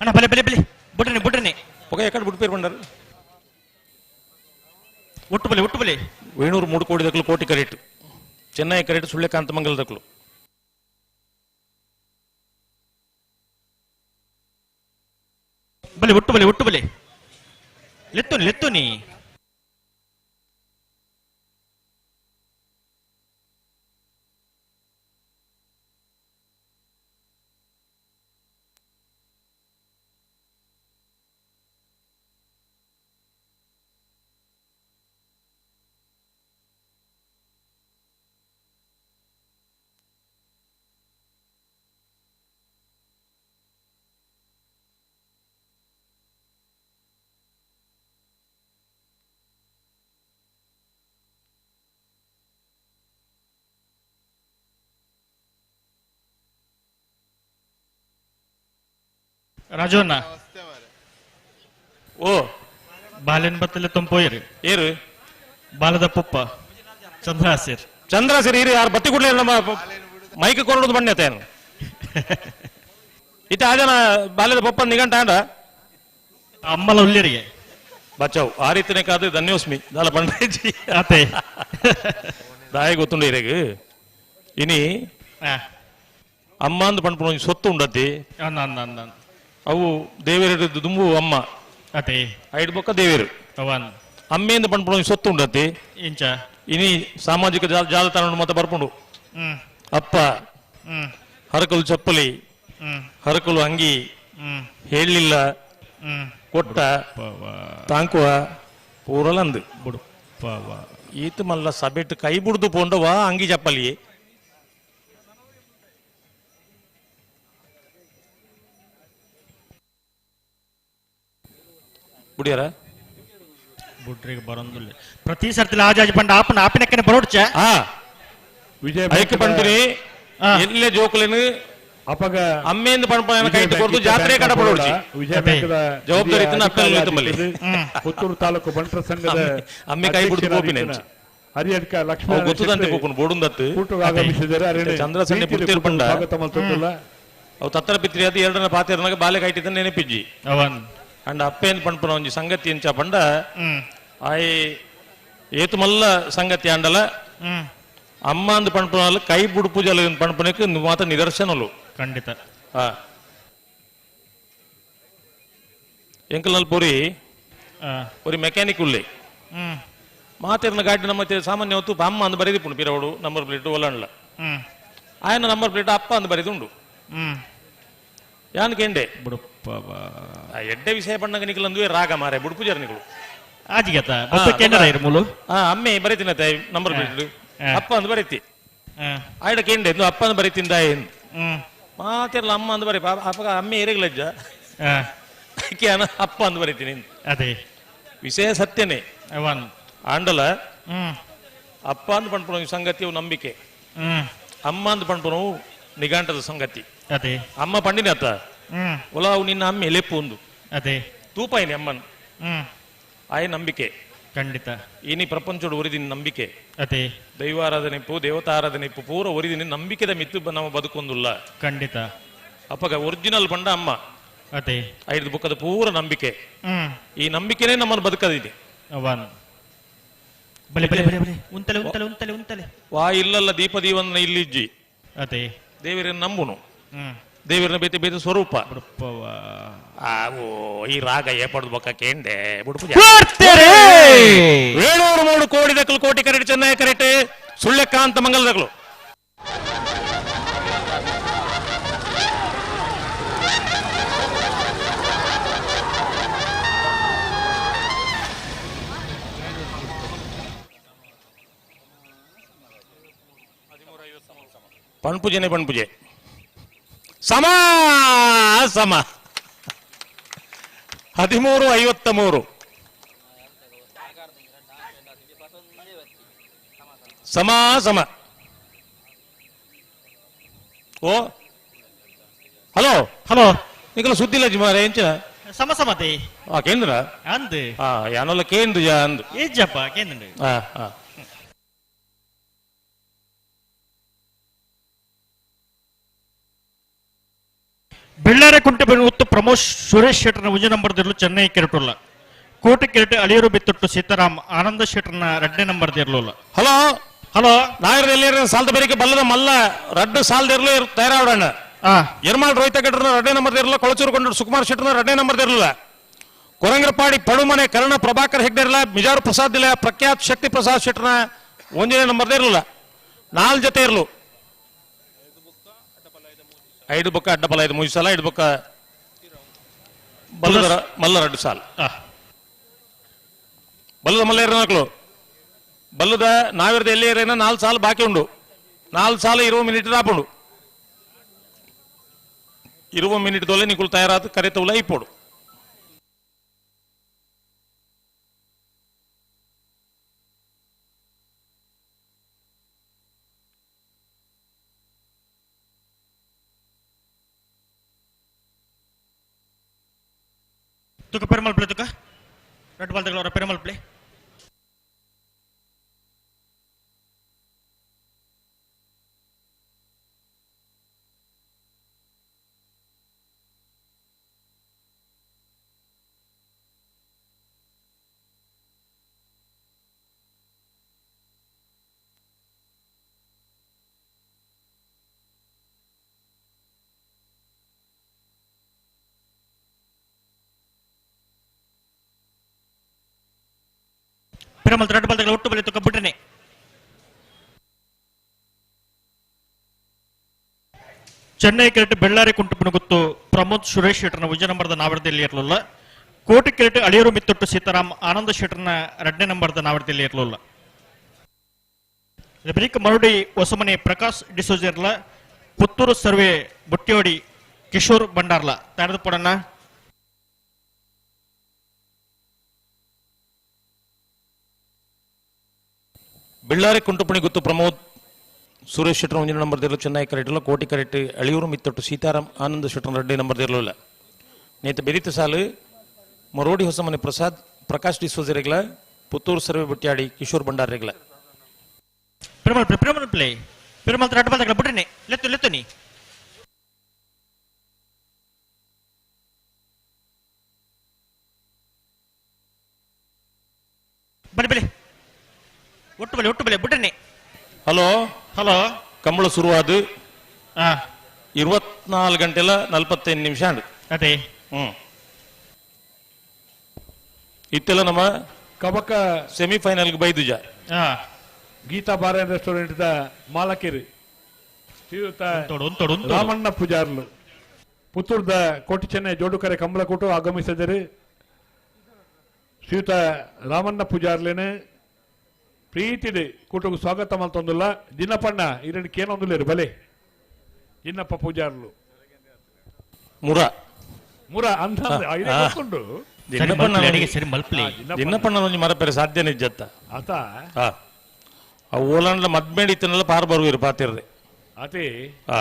ಅಣ್ಣ ಬಲೆ ಬಲೆ ಬಲೆ ಬುಡ್ರನೆ ಬುಡ್ರನೆ ఒక ఎక్కడ బుడ్ పేరు పండారు ಒಟ್ಟು ಬಲೆ ಒಟ್ಟು ಬಲೆ ವೇಣೂರು 3 ಕೋಟಿ ದಕ್ಕಲು ಕೋಟಿ ಕರೆಟ್ ಚೆನ್ನೈ ಕರೆಟ್ ಸುಳ್ಯಕಾಂತ ಮಂಗಲ ದಕ್ಕಲು ಬಲೆ ಒಟ್ಟು ಬಲೆ ಒಟ್ಟು ಬಲೆ ಲೆತ್ತುನಿ ಲೆತ್ತುನಿ ರಾಜಣ್ಣ ಓ ಬಾಲೆನ್ ಬತ್ತಲೆ ತಂಪೋಯಿರಿ ಏರು ಬಾಲದ ಪುಪ್ಪ ಚಂದ್ರಾಸಿರ್ ಚಂದ್ರಾಸಿರ್ ಇರಿ ಯಾರು ಬತ್ತಿ ಕೂಡಲೇ ನಮ್ಮ ಮೈಕ್ ಕೊರಡುದು ಬಣ್ಣೆ ತೇನು ಇತ್ತ ಆಜನ ಬಾಲ್ಯದ ಪಪ್ಪ ನಿಗಂಟ ಆಂಡ ಅಮ್ಮಲ ಉಲ್ಲಿರಿಗೆ ಬಚಾವ್ ಆ ರೀತಿನೇ ಕಾದು ಧನ್ಯೋಸ್ಮಿ ದಾಲ ಬಂಡೇಜಿ ಅತೆ ದಾಯ ಗೊತ್ತುಂಡು ಇರೆಗ್ ಇನಿ ಅಮ್ಮ ಅಂದ್ ಪಂಡ್ಪುನ ಒಂಜಿ ಸೊತ್ತು ಉಂಡತಿ ಅವು ದೇವೇರು ದುಂಬು ಅಮ್ಮ ಅತೆ ಐಡ್ ಬೊಕ್ಕ ದೇವೇರು ಅವನ್ ಅಮ್ಮೇಂದ ಪಂಡ್ಪುನ ಒಂಜಿ ಸೊತ್ತು ಉಂಡತಿ ಇಂಚ ಇನಿ ಸಾಮಾಜಿಕ ಜಾಲತಾಣ ಮತ ಬರ್ಪುಂಡು ಅಪ್ಪ ಹರಕಲು ಚಪ್ಪಲಿ ಹರಕಲು ಅಂಗಿ ಹೇಳಿಲ್ಲ ಕೊಟ್ಟ ತಾಂಕುವ ಪೂರಲಂದು ಈತ ಮಲ್ಲ ಸಬೆಟ್ ಕೈ ಬುಡ್ದು ಪೋಂಡವಾ ಅಂಗಿ ಚಪ್ಪಲಿ ಬುಡಿಯಾರ ಬುಡ್ರಿಗೆ ಬರೋದಿಲ್ಲ ಪ್ರತಿ ಸರ್ತಿ ಆಜಾಜಿ ಪಂಡ ಆಪನ ಆಪಿನಕ್ಕನೆ ಬರೋಡ್ಚ ವಿಜಯ ಐಕ್ ಪಂಪಿನಿ ಎಲ್ಲೇ ಜೋಕುಲೇನು ಅಪಗ ಅಮ್ಮೇಂದು ಪಂಪನ ಕೈ ಕೊರ್ದು ಜಾತ್ರೆ ಕಡ ಬರೋಡ್ಚಿ ವಿಜಯ ಬ್ಯಾಂಕ್ದ ಜವಾಬ್ದಾರಿ ಇತ್ತನ ಅಪ್ಪೆಲ್ಲ ಇತ್ತಂಬಲ್ಲಿ ಪುತ್ತೂರು ತಾಲೂಕು ಬಂಟರ ಸಂಘದ ಅಮ್ಮೆ ಕೈ ಬಿಡ್ದು ಪೋಪಿನ ಹರಿಯಡ್ಕ ಲಕ್ಷ್ಮಣ ಗೊತ್ತದಂತೆ ಪೋಪುನು ಬೋಡುಂದತ್ತು ಕೂಟಕ್ಕೆ ಆಗಮಿಸಿದ್ದಾರೆ. ಅರೇನೆ ಚಂದ್ರ ಸಣ್ಣ ಪ್ರೀತಿಯಲ್ಲಿ ಪುತ್ತೂರು ಪಂಡ ಸ್ವಾಗತ ಮಲ್ತೊಂದುಲ್ಲ. ಅವು ತತ್ತರ ಪಿತ್ರಿ ಅದು ಎರಡನ ಪಾತಿರನಾಗ ಬಾಲೆ ಕೈಟಿದ್ದ ನೆನಪಿಜ್ಜಿ ಅವನ್ ಅಂಡ ಅಪ್ಪೇನ್ ಪಂಪನ ಒಂಜಿ ಸಂಗತಿ ಎಂಚ ಪಂಡ ಆಯ್ ಏತು ಮಲ್ಲ ಸಂಗತಿ ಅಂಡಲ ಅಮ್ಮ ಅಂದ್ ಪಂಪನ ಕೈ ಬುಡುಪು ಜಲ ಪಂಪನಕ್ಕೆ ಮಾತ ನಿದರ್ಶನಲು ಖಂಡಿತ ಎಂಕಲ್ನಲ್ಲಿ ಪೂರಿ ಪೂರಿ ಮೆಕ್ಯಾನಿಕ್ ಉಳ್ಳಿ ಮಾತಿರ್ನ ಗಾಡಿ ನಮ್ಮ ಸಾಮಾನ್ಯ ಹೊತ್ತು ಅಮ್ಮ ಅಂದ್ ಬರೆದಿಪ್ಪುಂಡು ಪಿರವಡು ನಂಬರ್ ಪ್ಲೇಟ್ ಒಲ್ಲಂಡ್ಲ ಆಯನ ನಂಬರ್ ಪ್ಲೇಟ್ ಅಪ್ಪ ಅಂದ್ ಬರೆದುಂಡು. ಯಾನ್ ಕೇಂಡೆ ಎಡ್ಡೆ ವಿಷಯ ಪಣ್ಣಗ ನಿಕಲ್ ಅಂದುವೆ ರಾಗ ಮಾರೆ ಬುಡುಪು ಜರ ನಿಕಲು ಆಜಿಗತ ಬೊಕ್ಕ ಕೇಂಡರ ಇರು ಮೂಲು ಅಮ್ಮೆ ಬರೀತಿನ ತಾಯಿ ನಂಬರ್ ಬಿಟ್ಟು ಅಪ್ಪ ಅಂದ್ ಬರೀತಿ ಆಯ್ಡ ಕೇಂಡೆ ಅಪ್ಪ ಅಂದ್ ಬರೀತಿಂದ ಮಾತಿರಲ್ಲ ಅಮ್ಮ ಅಂದ್ ಬರೀ ಅಪ್ಪ ಅಮ್ಮೆ ಇರಗ್ಲಜ್ಜ ಅಪ್ಪ ಅಂದ್ ಬರೀತೀನಿ ಅದೇ ವಿಷಯ ಸತ್ಯನೇ ಆಂಡಲ ಅಪ್ಪ ಅಂದ್ ಪಣ್ಪುಣ ಸಂಗತಿ ನಂಬಿಕೆ ಅಮ್ಮ ಅಂದ್ ಪಣ್ಪುಣವು ನಿಗಾಂಟದ ಸಂಗತಿ ಅದೇ ಅಮ್ಮ ಪಂಡಿನ ಅತ್ತ ಒಲಾವು ನಿನ್ನ ಅಮ್ಮೆ ಲೆಪ್ಪು ಒಂದು ಅದೇ ತೂಪಾಯಿನಿ ಅಮ್ಮನ್ ಆಯ್ ನಂಬಿಕೆ ಖಂಡಿತ ಇನಿ ಪ್ರಪಂಚೋಡು ಒರಿದಿನ ನಂಬಿಕೆ ಅದೇ ದೈವಾರಾಧನೆ ಇಪ್ಪು ದೇವತಾರಾಧನೆ ಇಪ್ಪು ಪೂರ ಒರಿದಿನ ನಂಬಿಕೆದ ಮಿತ್ತು ನಮ್ಮ ಬದುಕೊಂದುಲ್ಲ ಖಂಡಿತ ಅಪ್ಪಗ ಒರಿಜಿನಲ್ ಬಂಡ ಅಮ್ಮ ಅದೇ ಐದು ಬುಕ್ಕದ ಪೂರ ನಂಬಿಕೆ ಈ ನಂಬಿಕೆನೇ ನಮ್ಮನ್ನು ಬದುಕದಿದೆ ಬಲೆ ಬಲೆ ಬಲೆ ಬಲೆ ಉಂತಲೆ ಉಂತಲೆ ಉಂತಲೆ ಉಂತಲೆ ವಾ ಇಲ್ಲಲ್ಲ ದೀಪ ದೀವನ್ನ ಇಲ್ಲಿಜ್ಜಿ ಅದೇ ದೇವರನ್ನ ನಂಬುನು ದೇವರನ್ನ ಬೇತೆ ಬೇತೆ ಸ್ವರೂಪ ಓ ಈ ರಾಗ ಏಪಡ್ದು ಬೊಕ್ಕ ಕೇಂಡೆ ಬುಡುಪು 703 ಕೋಡಿ ದಕ್ಕಲು ಕೋಟಿ ಕರೆಟ್ ಚೆನ್ನೈ ಕರೆಟ್ ಸುಳ್ಳೆಕಾಂತ ಮಂಗಲ ದಕ್ಕಲು ಪಣ್ಪುಜೆನೆ ಪಣ್ಪುಜೆ ಸಮ ಸಮ 13:53 ಸಮ ಸಮ ಓ ಹಲೋ ಹಲೋ ನಿಕಲ ಸುದ್ದಿಲ್ಲ ಜಿಮಾರೆ ಎಂಚಿನ ಸಮ ಸಮತೆ ಆ ಕೇಂದ್ರ ಅಂದ್ ಆ ಯಾನಲ್ಲ ಕೇಂದ್ರ ಜಾ ಅಂದ್ ಏಜಪ್ಪ ಕೇಂದ್ರ ಆ ಆ ಬೆಳ್ಳಾರೆ ಕುಂಟೆಬೆನ್ನು ಪ್ರಮೋದ್ ಸುರೇಶ್ ಶೆಟ್ಟರ್ನ ಉಜ ನಂಬರ್ ದಿರ್ಲು ಚೆನ್ನೈ ಕೆರಟುಲ್ಲ ಕೋಟೆ ಕೆರಟೆ ಅಳಿಯರು ಬಿತ್ತೊಟ್ಟು ಸೀತಾರಾಮ್ ಆನಂದ ಶೆಟ್ಟರ್ನ ಎರಡನೇ ನಂಬರ್ ದಿರ್ಲುಲ್ಲ ಹಲೋ ಹಲೋ ನಾಯರದಲ್ಲಿ ಸಾಲದ ಬೇರಿಕೆ ಬಲ್ಲದ ಮಲ್ಲ ರಡ್ಡು ಸಾಲದಿರ್ಲು ತಯಾರಾವಡಣ್ಣ ಎರ್ಮಾಳ್ ರೋಹಿತ ಗಡ್ರನ ಎರಡನೇ ನಂಬರ್ ಇರಲ್ಲ ಕೊಳಚೂರು ಕೊಂಡರು ಸುಕುಮಾರ್ ಶೆಟ್ಟರ್ನ ಎರಡನೇ ನಂಬರ್ ಇರಲಿಲ್ಲ ಕೊರಂಗ್ರಪಾಡಿ ಪಡುಮನೆ ಕರ್ಣ ಪ್ರಭಾಕರ್ ಹೆಗ್ಡೆ ಇರಲ್ಲ ಮಿಜಾರು ಪ್ರಸಾದ್ ಇಲ್ಲ ಪ್ರಖ್ಯಾತ್ ಶಕ್ತಿ ಪ್ರಸಾದ್ ಶೆಟ್ಟರ್ನ ಒಂದನೇ ನಂಬರ್ ಇರಲಿಲ್ಲ ನಾಲ್ ಜೊತೆ ಇರಲು ಐದು ಬೊಕ್ಕ ಅಡ್ಡಬಲ ಐದು ಮೂರು ಸಲ ಐದು ಬೊಕ್ಕ ಬಲ್ಲದರ ಮಲ್ಲ ರಡ್ಡು ಸಾಲ ಬಲ್ಲದ ಮಲ್ಲ ಇರೋ ಬಲ್ಲದ ನಾವಿರದ ಎಲ್ಲಿ ಏನ 4 ಸಾಲ ಬಾಕಿ ಉಂಡು 4 ಸಾಲ 20 ಮಿನಿಟ್ ರಾಪುಂಡು 20 ಮಿನಿಟ್ ದೊಲೆ ನಿಕುಲು ತಯಾರಾದ ಕರೆತುಲ ಇಪ್ಪೋಡು ತುಕ ಪೆರುಮಲ್ ಪ್ಲೇ ತುಕ ರೆಡ್ ಬಾಲ್ ತಗೊಳ್ಳೋರ Perumal play Perumal red ball ತಗೊಳ್ಳ ಒಟ್ಟು ಬಲೆ ತುಕ ಬಿಟ್ರನೆ ಚೆನ್ನೈ ಕ್ರಿಕೆಟ್ ಬೆಳ್ಳಾರಿ ಕುಂಟುಪುಣಗುತ್ತು ಪ್ರಮೋದ್ ಸುರೇಶ್ ಶೆಟ್ಟರ್ನ ವಿಜಯ ನಂಬರ್ದ ನಾವರದಲ್ಲಿ ಇರಲಿಲ್ಲ ಕೋಟಿ ಕ್ರಿಕೆಟ್ ಅಳಿಯರು ಮಿತ್ತೊಟ್ಟು ಸೀತಾರಾಮ್ ಆನಂದ ಶೆಟ್ಟರ್ನ ಎರಡನೇ ನಂಬರ್ದ ನಾವರದಲ್ಲಿ ಇರಲಿಲ್ಲ ಬಳಿಕ ಮರುಡಿ ಹೊಸಮನೆ ಪ್ರಕಾಶ್ ಡಿಸೋಜರ್ಲ ಪುತ್ತೂರು ಸರ್ವೆ ಬುಟ್ಟಿಯೋಡಿ ಕಿಶೋರ್ ಭಂಡಾರ್ಲ ತಡೆದು ಪಡಣ್ಣ ಬೆಳ್ಳಾರಿ ಕುಂಟುಪುಣಿ ಗುತ್ತು ಪ್ರಮೋದ್ ಸುರೇಶ್ ಶೆಟ್ಟರ್ ಒಂದಿನ ನಂಬರ್ ದಿರಲು ಚೆನ್ನೈ ಕರೆಕ್ಟ್ ಕೋಟಿ ಕರೆಕ್ಟ್ ಅಳಿಯೂರು ಮಿತ್ತೊಟ್ಟು ಸೀತಾರಾಮ್ ಆನಂದ ಶೆಟ್ಟರ್ ರೆಡ್ಡಿ ನಂಬರ್ ದಿರಲಿಲ್ಲ ನೇತ ಬೆರಿತ ಸಾಲು ಮರೋಡಿ ಹೊಸಮನೆ ಪ್ರಸಾದ್ ಪ್ರಕಾಶ್ ಡಿಸೋಜ ರೆಗ್ಲ ಪುತ್ತೂರು ಸರ್ವೆ ಬುಟ್ಯಾಡಿ ಕಿಶೋರ್ ಭಂಡಾರ್ ರೆಗ್ಲ Perumal play Perumal play Perumal red ball ತಗೊಳ್ಳ ಬಿಟ್ರನೆ ಲೆತ್ತು ಲೆತ್ತು ನೀ ಬಲಿ ಬಲಿ ಒಟ್ಟು ಬಲೆ ಒಟ್ಟು ಬಲೆ ಬಿಟ್ರನೆ ಹಲೋ ಹಲೋ ಕಂಬಳ ಶುರುವಾದ 24 ಗಂಟೆಲ 45 ನಿಮಿಷ ಅದೇ ಇತ್ತೆಲ್ಲ ನಮ್ಮ ಕಬಕ ಸೆಮಿಫೈನಲ್ ಬೈದುಜ Geetha bar and restaurant the ಮಾಲಕಿರಿ ಶ್ರೀಯುತ ರಾಮಣ್ಣ ಪೂಜಾರ್ಲು. ಪುತ್ತೂರ್ದ ಕೋಟಿ ಚೆನ್ನೈ ಜೋಡುಕರೆ ಕಂಬಳಕೂಟು ಆಗಮಿಸಿದರು. ಶ್ರೀಯುತ ರಾಮಣ್ಣ ಪೂಜಾರ್ಲೇನೆ ಪ್ರೀತಿದೆ ಕೂಟకు ಸ್ವಾಗತ ಮಲ್ತೊಂದುಲ್ಲ. ಜಿನ್ನಪ್ಪಣ್ಣ ಇರಡು ಕೇನೊಂದುಲ್ಲೇರು ಬಲೆ ಜಿನ್ನಪ್ಪ ಪೂಜಾರ್ಲು ಮುರ ಮುರ ಅಂತ ಗೊತ್ತುಂಡು. ಜಿನ್ನಪ್ಪಣ್ಣ ಒಂಜಿ ಮರಪೆರೆ ಸಾಧ್ಯ ನಿಜತ್ತ ಆತ ಆ ಓಲಾಂಡ್ಲ ಮದ್ಮೇಡಿ ಇತ್ತನೆಲ್ಲ ಪಾರ್ ಬರುವಿರು ಪಾತಿರ್ರೆ ಅದೇ ಆ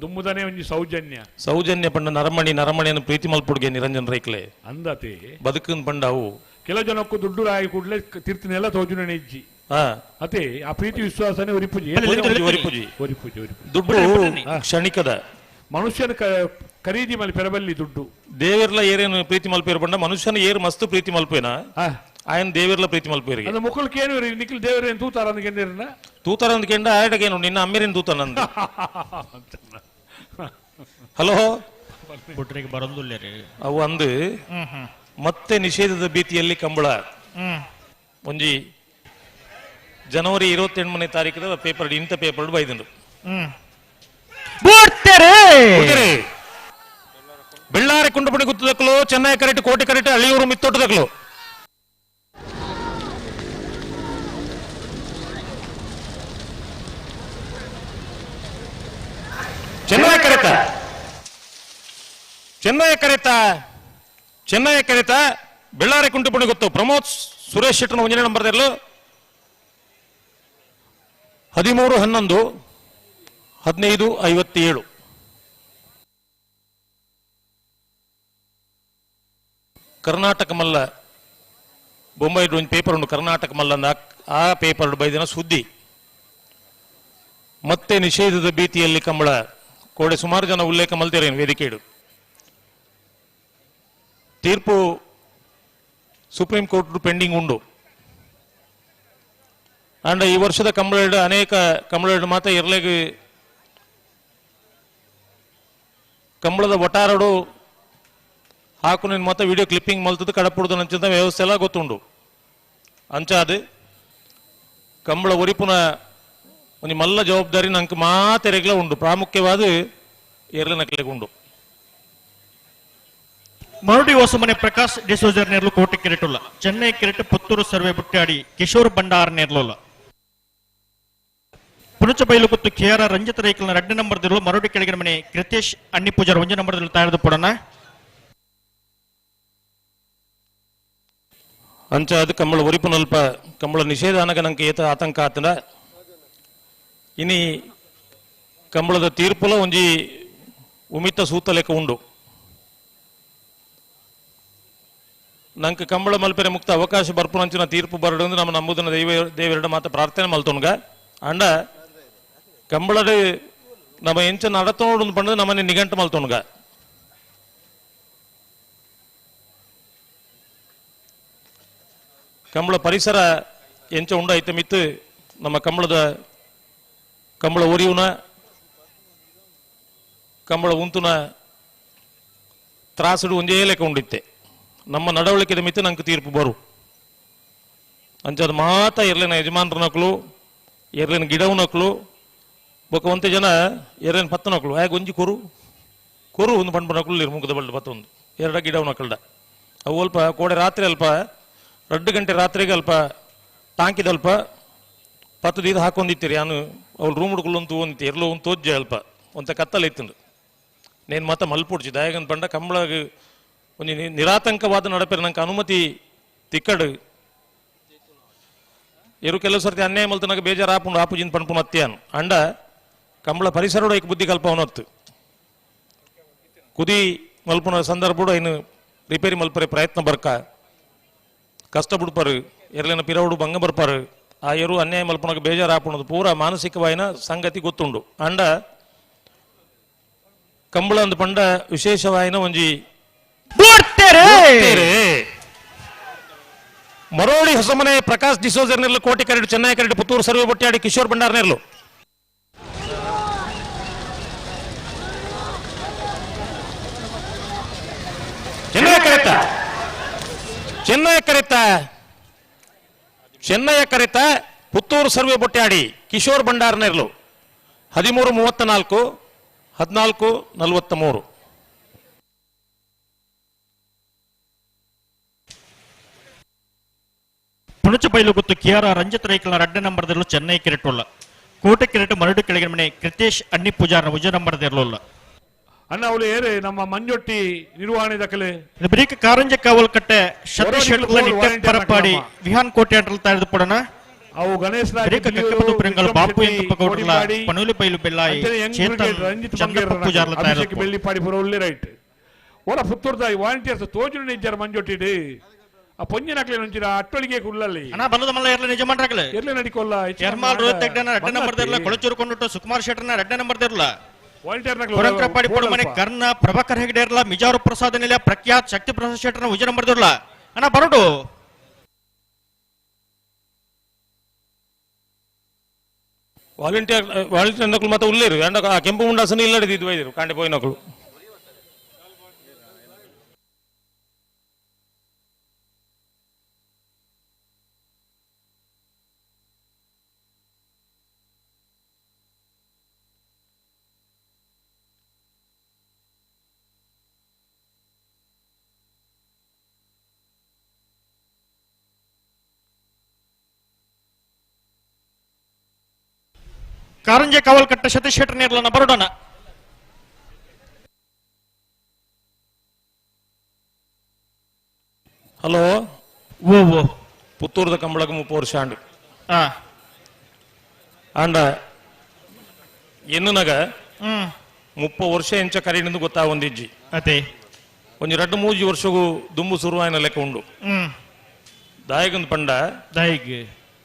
ದುಮ್ಮುದನೇ ಒಂಜಿ ಸೌಜನ್ಯ ಸೌಜನ್ಯ ಪಂಡ ನರಮಣಿ ನರಮಣಿಯನ್ನು ಪ್ರೀತಿ ಮಲ್ಪುಡ್ಗೆ ನಿರಂಜನ್ ರೈಕ್ಲೆ ಅಂದತೆ ಬದುಕನ್ ಪಂಡ ಅವು ಕೆಲವು ಜನಕ್ಕೂ ದುಡ್ಡು ರಾಯಿ ಕೂಡಲೇ ತೀರ್ಥನೆಲ್ಲ ತೋಜುನೇ ಇಜ್ಜಿ ಅದೇ ಆ ಪ್ರೀತಿ ವಿಶ್ವಾಸನೇ ಒರಿಪುಜಿ ಒರಿಪುಜಿ ಒರಿಪುಜಿ ದುಡ್ಡು ಕ್ಷಣಿಕದ ಮನುಷ್ಯನ ಖರೀದಿ ಮಲ್ ಪೆರಬಲ್ಲಿ ದುಡ್ಡು ದೇವಿರ್ಲ ಏರೇನು ಪ್ರೀತಿ ಮಲ್ಪೇರು ಪಂಡ ಮನುಷ್ಯನ ಏರು ಮಸ್ತ್ ಪ್ರೀತಿ ಮಲ್ಪೇನ ಆಯನ್ ದೇವಿರ್ಲ ಪ್ರೀತಿ ಮಲ್ಪೇರಿಗೆ ಅದು ಮುಕ್ಕಳಕ್ಕೆ ಏನು ನಿಖಿಲ್ ದೇವರೇನು ತೂತಾರ ಅಂದ್ಕೊಂಡಿರನ ತೂತಾರ ಅಂದ್ಕೊಂಡ ಆಯಟಗೇನು ನಿನ್ನ ಅಮ್ಮೇರೇನು ತೂತಾನ ಅಂದ. ಹಲೋ ಬುಟ್ರಿಗೆ ಬರೋದಿಲ್ಲ ರೀ ಅವು ಅಂದು ಮತ್ತೆ ನಿಷೇಧದ ಭೀತಿಯಲ್ಲಿ ಕಂಬಳ ಒಂಜಿ ಜನವರಿ 28ನೇ ತಾರೀಕಿದ ಪೇಪರ್ ಇಂಥ ಪೇಪರ್ ಬೈದಂಡು. ಬೆಳ್ಳಾರಿ ಕುಂಟಪಣಿ ಗುತ್ತದಕ್ಕಲು ಚೆನ್ನೈ ಕರೆಕ್ಟ್ ಕೋಟೆ ಕರೆಕ್ಟ್ ಅಳಿಯೂರು ಮಿತ್ತೊಟ್ಟದಕ್ಕಲು ಚೆನ್ನೈ ಕರೆತ ಚೆನ್ನೈ ಕರೆತ ಚೆನ್ನೈ ಕರೆತ ಬೆಳ್ಳಾರಿ ಕುಂಟಪಣಿ ಗೊತ್ತು ಪ್ರಮೋದ್ ಸುರೇಶ್ ಶೆಟ್ಟನ ಒಂದನೇ ನಂಬರ್ 13 11 15 57. ಕರ್ನಾಟಕ ಮಲ್ಲ ಬೊಂಬೈ ಒಂದು ಪೇಪರ್ ಉಂಟು ಕರ್ನಾಟಕ ಮಲ್ಲ ಆ ಪೇಪರ್ ಬೈದಿನ ಸುದ್ದಿ ಮತ್ತೆ ನಿಷೇಧದ ಭೀತಿಯಲ್ಲಿ ಕಂಬಳ ಕೋಡೆ ಸುಮಾರು ಜನ ಉಲ್ಲೇಖ ಮಲ್ತೇರೇನು ವೇದಿಕೆಡು ತೀರ್ಪು supreme court pending ಉಂಡು. ಅಂಡ್ ಈ ವರ್ಷದ ಕಂಬಳ ಅನೇಕ ಕಂಬಳ ಮಾತ್ರ ಇರ್ಲೆಗ್ ಕಂಬಳದ ಒಟಾರಡು ಹಾಕು ನಿನ್ನ ಮಾತ್ರ ವಿಡಿಯೋ ಕ್ಲಿಪ್ಪಿಂಗ್ ಮಲ್ತದ್ದು ಕಡಪುಡ್ದು ನಂಚಿಂತ ವ್ಯವಸ್ಥೆ ಎಲ್ಲ ಗೊತ್ತುಂಡು. ಅಂಚಾದ ಕಂಬಳ ಒರಿಪುನ ಒಂದು ಮಲ್ಲ ಜವಾಬ್ದಾರಿ ನಂಗೆ ಮಾತೆರೆಗ್ಲ ಉಂಡು, ಪ್ರಾಮುಖ್ಯವಾದ ಎರ್ಲೆ ನಕ್ಲೆಗ್ ಉಂಡು. ಮರುಡಿ ಹೊಸಮನೆ ಪ್ರಕಾಶ್ ಡಿಸೋಜರ್ ನೇರ್ಲು ಕೋಟೆ ಕೆರೆಟುಲ್ಲ ಚೆನ್ನೈ ಕೆರೆಟ್ ಪುತ್ತೂರು ಸರ್ವೆ ಬುಟ್ಟಾಡಿ ಕಿಶೋರ್ ಭಂಡಾರ್ ನೇರ್ಲುಲ್ಲ ಪುಣಚ ಬೈಲು ಕುತ್ತು ಕೆ ಆರ್ ರಂಜಿತ್ ರೈಕಲ್ನ 2 ನಂಬರ್ ದಿರಲು ಮರುಡಿ ಕೆಳಗಿನ ಮನೆ ಕೃತೇಶ್ ಅಣ್ಣಿ ಪೂಜಾರ್ 1 ನಂಬರ್ ದಿರಲು ತಯಾರದು ಪಡೋಣ. ಅಂಚಾದ ಕಂಬಳ ಒರಿಪುನಲ್ಪ ಕಂಬಳ ನಿಷೇಧ ಅನಗ ನಂಗೆ ಏತ ಆತಂಕ ಆತನ ಇನಿ ಕಂಬಳದ ತೀರ್ಪುಲ ಒಂಜಿ ಉಮಿತ ಸೂತ ಲೆಕ್ಕ ಉಂಡು. ನಂಗೆ ಕಂಬಳ ಮಲ್ಪೆರೆ ಮುಕ್ತ ಅವಕಾಶ ಬರ್ಪುನಂಚಿನ ತೀರ್ಪು ಬರಡು ನಮ್ಮ ನಂಬುದನ್ನ ದೇವರಡ ಮಾತ ಪ್ರಾರ್ಥನೆ ಮಲ್ತೊನ್ಗ. ಅಂಡ ಕಂಬಳದ ನಮ್ಮ ಎಂಚ ನಡತೋಡು ಪಂಡದು ನಮ್ಮನೆ ನಿಘಂಟು ಮಲ್ತೊನ್ಗ. ಕಂಬಳ ಪರಿಸರ ಎಂಚ ಉಂಡಾಯ್ತ ಮಿತ್ತು ನಮ್ಮ ಕಂಬಳದ ಕಂಬಳ ಒರಿಯುನ ಕಂಬಳ ಉಂತುನ ತ್ರಾಸುಡು ಒಂದೇ ಲೆಕ್ಕ ಉಂಡಿತ್ತೆ. ನಮ್ಮ ನಡವಳಿಕೆದ ಮಿತ್ತು ನಂಗೆ ತೀರ್ಪು ಬರು ಅಂಚದ ಮಾತ ಎರ್ಲಿನ ಯಜಮಾನ್ರ ನಕಲು ಎರ್ಲಿನ ಗಿಡವು ನಕಲು ಬೊಕ್ಕ ಒಂತೆ ಜನ ಎರ್ಲಿನ ಪತ್ತ ನಕಲು ಆಗ ಒಂಜಿ ಕೊರು ಕೊರು ಒಂದು ಪಂಡ ನಕಲು ಇರು ಮುಖದ ಬಳ್ಳ ಪತ್ತೊಂದು ಎರಡ ಗಿಡವು ನಕಲ್ಡ ಅವು ಅಲ್ಪ ಕೋಡೆ ರಾತ್ರಿ ಅಲ್ಪ 2 ಗಂಟೆ ರಾತ್ರಿಗೆ ಅಲ್ಪ ಟಾಂಕಿದಲ್ಪ ಪತ್ತು ದೀದ ಹಾಕೊಂಡಿತ್ತೀರಿ ನಾನು ಅವ್ಳು ರೂಮ್ ಹುಡುಕಲು ತೂವಂತಿ ಎರ್ಲೋ ಒಂದು ತೋಜ್ಜೆ ಅಲ್ಪ ಒಂತ ಕತ್ತಲ ಇತ್ತು ನೇನು ಮಾತ ಮಲ್ಪುಡ್ಚಿ ದಾಯಗನ್ ಪಂಡ ಕಂಬಳಗ ಒಂದು ನಿರಾತಂಕವಾದ ನಡಪೇರು ನಂಗೆ ಅನುಮತಿ ತಿಕ್ಕಡು ಎರು ಕೆಲವು ಸರ್ತಿ ಅನ್ಯಾಯ ಮಲ್ತು ನನಗೆ ಬೇಜಾರು ಆಪುಂಡು ಆಪುಜಿನ ಪನ್ಪುನ ಅತ್ಯಾನು ಅಂಡ ಕಂಬಳ ಪರಿಸರೋಡ ಐಕ್ ಬುದ್ಧಿ ಕಲ್ಪವನೊತ್ತು ಕುದಿ ಮಲ್ಪುನ ಸಂದರ್ಭಡು ಐನು ರಿಪೇರಿ ಮಲ್ಪರೆ ಪ್ರಯತ್ನ ಬರ್ಕ ಕಷ್ಟ ಬಿಡ್ಪಾರು ಎರ್ಲಿನ ಪಿರವಡು ಭಂಗ ಬರ್ಪಾರು ಆ ಎರು ಅನ್ಯಾಯ ಮಲ್ಪನಕ್ಕೆ ಬೇಜಾರು ಆಪುಣದು ಪೂರ ಮಾನಸಿಕವಾಯಿನ ಸಂಗತಿ ಗೊತ್ತುಂಡು. ಅಂಡ ಕಂಬಳ ಅಂದು ಪಂಡ ವಿಶೇಷವಾಯಿನ ಒಂಜಿ ಮರೋಡಿ ಹೊಸಮನೆ ಪ್ರಕಾಶ್ ಡಿಸೋಜರ್ ನೆರ್ಲು ಕೋಟೆ curd Chennai curd Puttur survey ಬೊಟ್ಟಾಡಿ Kishore Bhandar ನೆರ್ಲು. Chennai ಕರೆತ Chennai ಕರೆತ Chennai ಕರೆತ Puttur survey ಬೊಟ್ಟಾಡಿ Kishore Bhandar ನೆರ್ಲು 13:34 14:43. ಪುಣಚಬೈಲು ಗೊತ್ತು ಕಿಯಾರ ರಂಜಿತ್ ರೈಕಲ್ನ ರಡ್ಡೆ ನಂಬರ್ದಿರಲು ಚೆನ್ನೈ ಕೆರೆಟುಲ್ಲ. ಕೋಟೆ ಕೆರೆಟು ಮರಡು ಕೆಳಗಿನ ಮನೆ ಕೃತೇಶ್ ಅಣ್ಣಿ ಪೂಜಾರ್ನ ಉಜ ನಂಬರ್ದಿರಲಿಲ್ಲ. ಅಣ್ಣ ಅವಳು ಏರೆ ನಮ್ಮ ಮಂಜೊಟ್ಟಿ ನಿರ್ವಹಣೆ ದಾಖಲೆ. ಬ್ರೀಕ್ ಕಾರಂಜ ಕಾವಲ್ ಕಟ್ಟೆ ಸತೀಶ್ ಶೆಟ್ಲ ನಿಟ್ಟೆ ಪರಪಾಡಿ ವಿಹಾನ್ ಕೋಟೆ ಅಂಟಲ್ ತಾಯ್ದು ಪಡೋಣ. ಅವು ಗಣೇಶ್ ರಾಜ್ ಬ್ರೀಕ್ ಕಕ್ಕಪದು ಪ್ರಿಂಗಲ್ ಬಾಪು ಎಂಕಪ್ಪ ಗೌಡ್ರಲ ಪನೂಲಿ ಬೈಲು ಬೆಲ್ಲಾಯಿ ಚೇತನ್ ಚಂದ್ರಪ್ಪ ಪೂಜಾರ್ಲ ಅಭಿಷೇಕ್ ತಾಯ್ದು. ಬೆಳ್ಳಿಪಾಡಿ ಪುರ ಒಳ್ಳೆ ರೈಟ್. ಓರ ಪುತ್ತೂರ್ದ ವಾಲಂಟಿಯರ್ಸ್ ತೋಜುನ ಇಜ್ಜಾರ ಮಂಜೊಟ್ಟಿಡು. ಆ ಪೊಂಜಿನಕ್ಲೆ ಒಂಚಿನ ಅಟ್ಟೊಳಿಗೆ ಕುಳ್ಳಲ್ಲಿ. ಅಣ್ಣ ಬಲ್ಲದ ಮಲ್ಲ ಎರ್ಲ ನಿಜ ಮಾಡ್ರಾಗಲೆ. ಎರ್ಲೆ ನಡಿಕೊಲ್ಲ. ಎರ್ಮಾಲ್ ರೋಹಿತ್ ಹೆಗ್ಡೆನ ರಡ್ಡೆ ನಂಬರ್ ದಿರ್ಲ. ಕೊಳಚೂರು ಕೊಂಡಿಟ್ಟು ಸುಕುಮಾರ್ ಶೆಟ್ಟರ್ನ ರಡ್ಡೆ ನಂಬರ್ ದಿರ್ಲ. ಕೊರಂಕ್ರಪಾಡಿ ಪೊಡಮನೆ ಕರ್ಣ ಪ್ರಭಾಕರ್ ಹೆಗ್ಡೆ ಇರ್ಲ. ಮಿಜಾರು ಪ್ರಸಾದ್ ನಿಲ ಪ್ರಖ್ಯಾತ್ ಶಕ್ತಿ ಪ್ರಸಾದ್ ಶೆಟ್ಟರ್ನ ಉಜ ನಂಬರ್ ದಿರ್ಲ. ಅಣ್ಣ ಬರೋಡು. ವಾಲಂಟಿಯರ್ ವಾಲಂಟಿಯರ್ ನಕಲು ಮತ್ತೆ ಉಲ್ಲೇರು ಅಂಡ ಆ ಕೆಂಪು ಮುಂಡಾಸನ ಇಲ್ಲಡಿದ್ದು ವೈದ್ಯರು ಕಾಂಡೆ ಪೋಯಿ ನಕಲು. ಕಾರಂಜೆ ಕಾವಲ್ ಕಟ್ಟ ಸತೀಶ್ ಶೆಟ್ಟರ್ ನೇರ್ಲನ ಬರೋಡೋಣ. ಹಲೋ. ಓ ಓ ಪುತ್ತೂರ್ದ ಕಂಬಳಕ 30 ವರ್ಷ ಆಂಡು. ಆಂಡ ಎನ್ನುನಗ 30 ವರ್ಷ ಎಂಚ ಕರೀನಿಂದು ಗೊತ್ತಾ ಒಂದಿಜ್ಜಿ. ಅದೇ ಒಂಜಿ 2-3 ವರ್ಷಗೂ ದುಂಬು ಸುರುವಾಯಿನ ಲೆಕ್ಕ ಉಂಡು. ದಾಯಗಂದು ಪಂಡ ದಾಯಿಗ್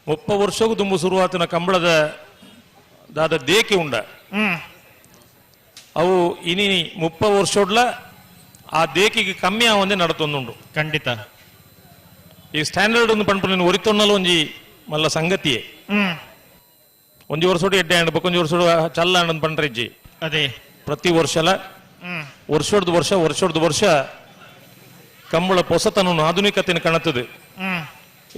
30 ವರ್ಷಗೂ ದುಂಬು ಸುರುವಾತಿನ ಕಂಬಳದ ದಾದ ದೇಕೆ ಉಂಡ. ಅವು ಇನಿ 30 ವರ್ಷೋಡ್ಲ ಆ ದೇಕಿಗೆ ಕಮ್ಮಿ ಆವಂದೇ ನಡತೊಂದುಂಡು. ಖಂಡಿತ ಈ ಸ್ಟ್ಯಾಂಡರ್ಡ್ ಒಂದು ಪಂಪು ಒರಿತೊನ್ನಲು ಒಂಜಿ ಮಲ್ಲ ಸಂಗತಿಯೇ. ಒಂಜಿ ವರ್ಷೋಡು ಎಡ್ಡೆ ಆಂಡ್ ಬೊಕೊಂಜಿ ವರ್ಷೋಡು ಚಲ್ಲ ಆಂಡ್ ಪಂಡ್ರಿಜ್ಜಿ. ಅದೇ ಪ್ರತಿ ವರ್ಷಲ ವರ್ಷೋಡ್ದು ವರ್ಷ ವರ್ಷೋಡ್ದು ವರ್ಷ ಕಂಬಳ ಪೊಸತನ ಆಧುನಿಕತೆಯನ್ನು ಕಾಣುತ್ತದೆ.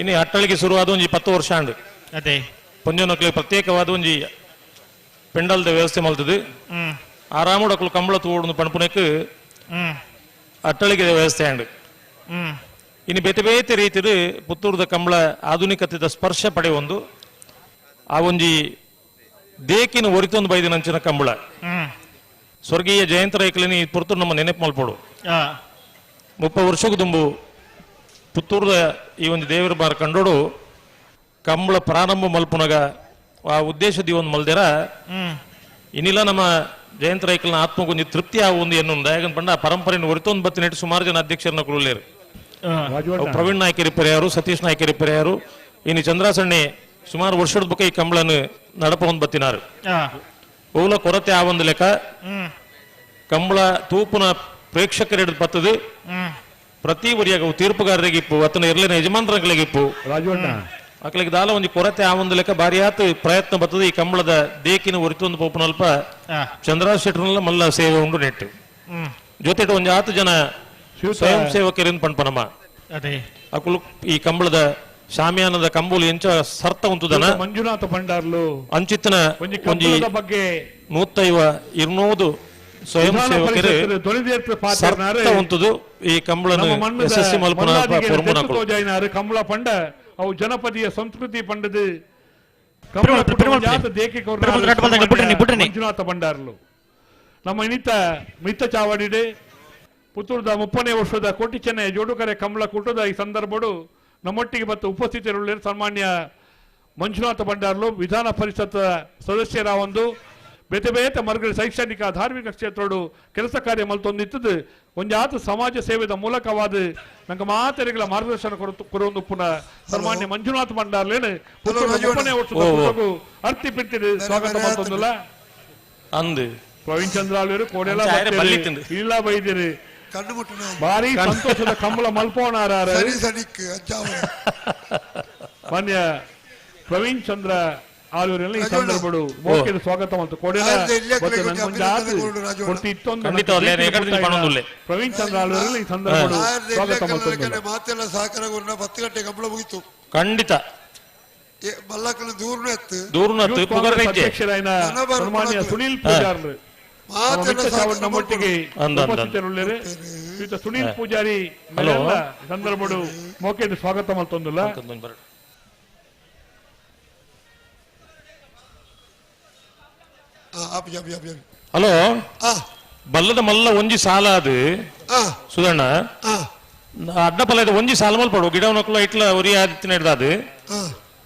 ಇನ್ನು ಅಟ್ಟಳಿಗೆ ಶುರುವಾದ ಒಂಜಿ 10 ವರ್ಷ ಆಂಡ್. ಅದೇ ಪೊಂಜನಕ್ಲೆ ಪ್ರತ್ಯೇಕವಾದ ಒಂಜಿ ಪೆಂಡಲ್ದ ವ್ಯವಸ್ಥೆ ಮಲ್ತದೆ. ಆರಾಮಡಕ್ಲು ಕಂಬಳ ತೋಡು ಪಣಪುನಕ್ ಅಟ್ಟಳಿಗೆ ವ್ಯವಸ್ಥೆ ಆಂಡ್. ಇನ್ನು ಬೇತೆ ಬೇತೆ ರೀತಿದು ಪುತ್ತೂರ್ದ ಕಂಬಳ ಆಧುನಿಕತೆದ ಸ್ಪರ್ಶ ಪಡೆಯೊಂದು ಆ ಒಂಜಿ ದೇಕಿನ ಒರಿತೊಂದು ಬೈದಿನಂಚಿನ ಕಂಬಳ ಸ್ವರ್ಗೀಯ ಜಯಂತ ರೈಕ್ಲಿನಿ ಪುರ್ತೂರು ನಮ್ಮ ನೆನಪು ಮಲ್ಪೋಡು. 30 ವರ್ಷಕ್ಕೂ ದುಂಬು ಪುತ್ತೂರ್ದ ಈ ಒಂದು ದೇವರ ಬಾರ ಕಂಡೋಡು ಕಂಬಳ ಪ್ರಾರಂಭ ಮಲ್ಪುನಗ ಆ ಉದ್ದೇಶದ ಒಂದು ಮಲ್ದಿರ ಇನ್ನಿಲ್ಲ ನಮ್ಮ ಜಯಂತ ರೈಕಲ್ನ ಆತ್ಮಗೊಂದು ತೃಪ್ತಿ ಆ ಒಂದು ಎನ್ನು ಯಾಕಂತ ಪಂಡ ಆ ಪರಂಪರೆಯನ್ನು ಒರಿತೊಂದು ಬತ್ತಿನೆಟ್ಟು ಸುಮಾರು ಜನ ಅಧ್ಯಕ್ಷರನ್ನ ಕುಳ್ಳೇರು. ಪ್ರವೀಣ್ ನಾಯ್ಕರಿ ಪರ್ಯಾರು, ಸತೀಶ್ ನಾಯ್ಕರಿ ಪರ್ಯಾರು, ಇನ್ನು ಚಂದ್ರಾಸಣ್ಣೆ ಸುಮಾರು ವರ್ಷದ ಬೊಕ್ಕ ಈ ಕಂಬಳನ್ನು ನಡಪ ಒಂದು ಬತ್ತಿನಾರು. ಓಲ ಕೊರತೆ ಆ ಒಂದು ಲೆಕ್ಕ ಕಂಬಳ ತೂಪುನ ಪ್ರೇಕ್ಷಕರ ಬತ್ತದು ಪ್ರತಿ ವರಿಯಾಗ ತೀರ್ಪುಗಾರರಿಗೆ ಇಪ್ಪು ಅತನ ಇರ್ಲಿನ ಯಜಮಾನರಿಗೆ ಇಪ್ಪು ಅಕ್ಲಿಗೆ ದಾಲ ಒಂದು ಕೊರತೆ ಆ ಒಂದು ಲೆಕ್ಕ ಭಾರಿ ಆತು ಪ್ರಯತ್ನ ಬರ್ತದೆ. ಈ ಕಂಬಳದ ದೇಕಿನ ಒರಿತೊಂದು ಪೋಪನಲ್ಪ ಚಂದ್ರಾ ಶೆಟ್ಟರ್ನೆಲ್ಲ ಮಲ್ಲ ಸೇವೆ ಉಂಡು ನೆಟ್ಟು ಜೊತೆ ಒಂದು 10 ಜನ ಸ್ವಯಂ ಸೇವಕರಿಂದ ಪಣ್ಪನಮ್ಮ ಅಕುಲು ಈ ಕಂಬಳದ ಶಾಮಿಯಾನದ ಕಂಬುಲು ಎಂಚ ಸರ್ತ ಉಂಟುದನ ಮಂಜುನಾಥ ಭಂಡಾರ್ಲು ಅಂಚಿತನ ಒಂಜಿ ಬಗ್ಗೆ 150-200 ಸ್ವಯಂ ಸೇವಕರು ಸರ್ತ ಉಂಟುದು ಈ ಕಂಬಳನ್ನು ಯಶಸ್ವಿ ಮಲ್ಪನ ಕಂಬಳ ಪಂಡ ಅವು ಜನಪದೀಯ ಸಂಸ್ಕೃತಿ ಪಂಡದು ಮಂಜುನಾಥ ಭಂಡಾರ್ಲು ನಮ್ಮ ಇನ್ನಿತ ಮಿತ್ತ ಚಾವಡಿಡೆ ಪುತ್ತೂರದ 30ನೇ ವರ್ಷದ ಕೋಟಿ ಚೆನ್ನೈ ಜೋಡುಕರೆ ಕಂಬಳ ಕೂಟದ ಈ ಸಂದರ್ಭಡು ನಮ್ಮೊಟ್ಟಿಗೆ ಮತ್ತು ಉಪಸ್ಥಿತರುಳ್ಳ ಸನ್ಮಾನ್ಯ ಮಂಜುನಾಥ ಭಂಡಾರ್ಲು ವಿಧಾನ ಪರಿಷತ್ ಸದಸ್ಯರ ಒಂದು ಬೇತೆ ಬೇತೆ ಮರ್ಗಡೆ ಶೈಕ್ಷಣಿಕ ಧಾರ್ಮಿಕ ಕ್ಷೇತ್ರೋಡು ಕೆಲಸ ಕಾರ್ಯ ಮಲ್ತೊಂದಿತ್ತದು ಒಂಜಾತ ಸಮಾಜ ಸೇವೆದ ಮೂಲಕವಾದ ನಂಗೆ ಮಾತೆರೆಗಳ ಮಾರ್ಗದರ್ಶನ ಕೊರೊಂದು ಪುನಃ ಸನ್ಮಾನ್ಯ ಮಂಜುನಾಥ ಭಂಡಾರ್ಲೇನು 30ನೇ ವರ್ಷದ ಕೂಟಕ್ಕೂ ಅರ್ತಿ ಪಿರ್ತಿಡು ಸ್ವಾಗತ ಮಲ್ತೊಂದುಲ್ಲ. ಅಂದು ಪ್ರವೀಣ್ ಚಂದ್ರ ಆಳ್ವೇರು ಕೋಡೆಲ್ಲ ಇಲ್ಲ ಬೈದಿರಿ ಭಾರಿ ಸಂತೋಷದ ಕಂಬಳ ಮಲ್ಪೋಣಾರ ಮಾನ್ಯ ಪ್ರವೀಣ್ ಚಂದ್ರ ಆಲೂರಲ್ಲಿ ಈ ಸಂದರ್ಭಡು ಮೋಕೆದ ಸ್ವಾಗತ ಮತ್ತು ಕೋಡೆಲ ಪ್ರವೀಣ್ ಚಂದ್ರ ಆಲೂರಲ್ಲಿ ಈ ಸಂದರ್ಭಡು ಸ್ವಾಗತ ಮತ್ತು ಮಾತೆಲ್ಲ ಸಹಕಾರ 10 ಗಂಟೆ ಕಂಬಳ ಮುಗಿತು. ಖಂಡಿತ ಅಧ್ಯಕ್ಷರಾದ ಸನ್ಮಾನ್ಯ ಸುನೀಲ್ ಪೂಜಾರ್ರು ನಮ್ಮೊಟ್ಟಿಗೆ ಉಪಸ್ಥಿತರುಳ್ಳರು. ಸುನೀಲ್ ಪೂಜಾರಿ ಸಂದರ್ಭಡು ಮೋಕೆದ ಸ್ವಾಗತ ಮಲ್ತೊಂದುಲ್ಲ. ಹಲೋ ಬಲ್ಲದ ಮಲ್ಲ ಒಂಜಿ ಸಾಲ ಅದು ಸುಧಣ್ಣ ಅಡ್ಡಪಲ ಇದು ಒಂಜಿ ಸಾಲ ಮಲ್ಪಡು ಗಿಡವನಕ್ಕಲು ಇಟ್ಲ ಒರಿ ಆದಿತ್ಯ ಹಿಡ್ದಾದು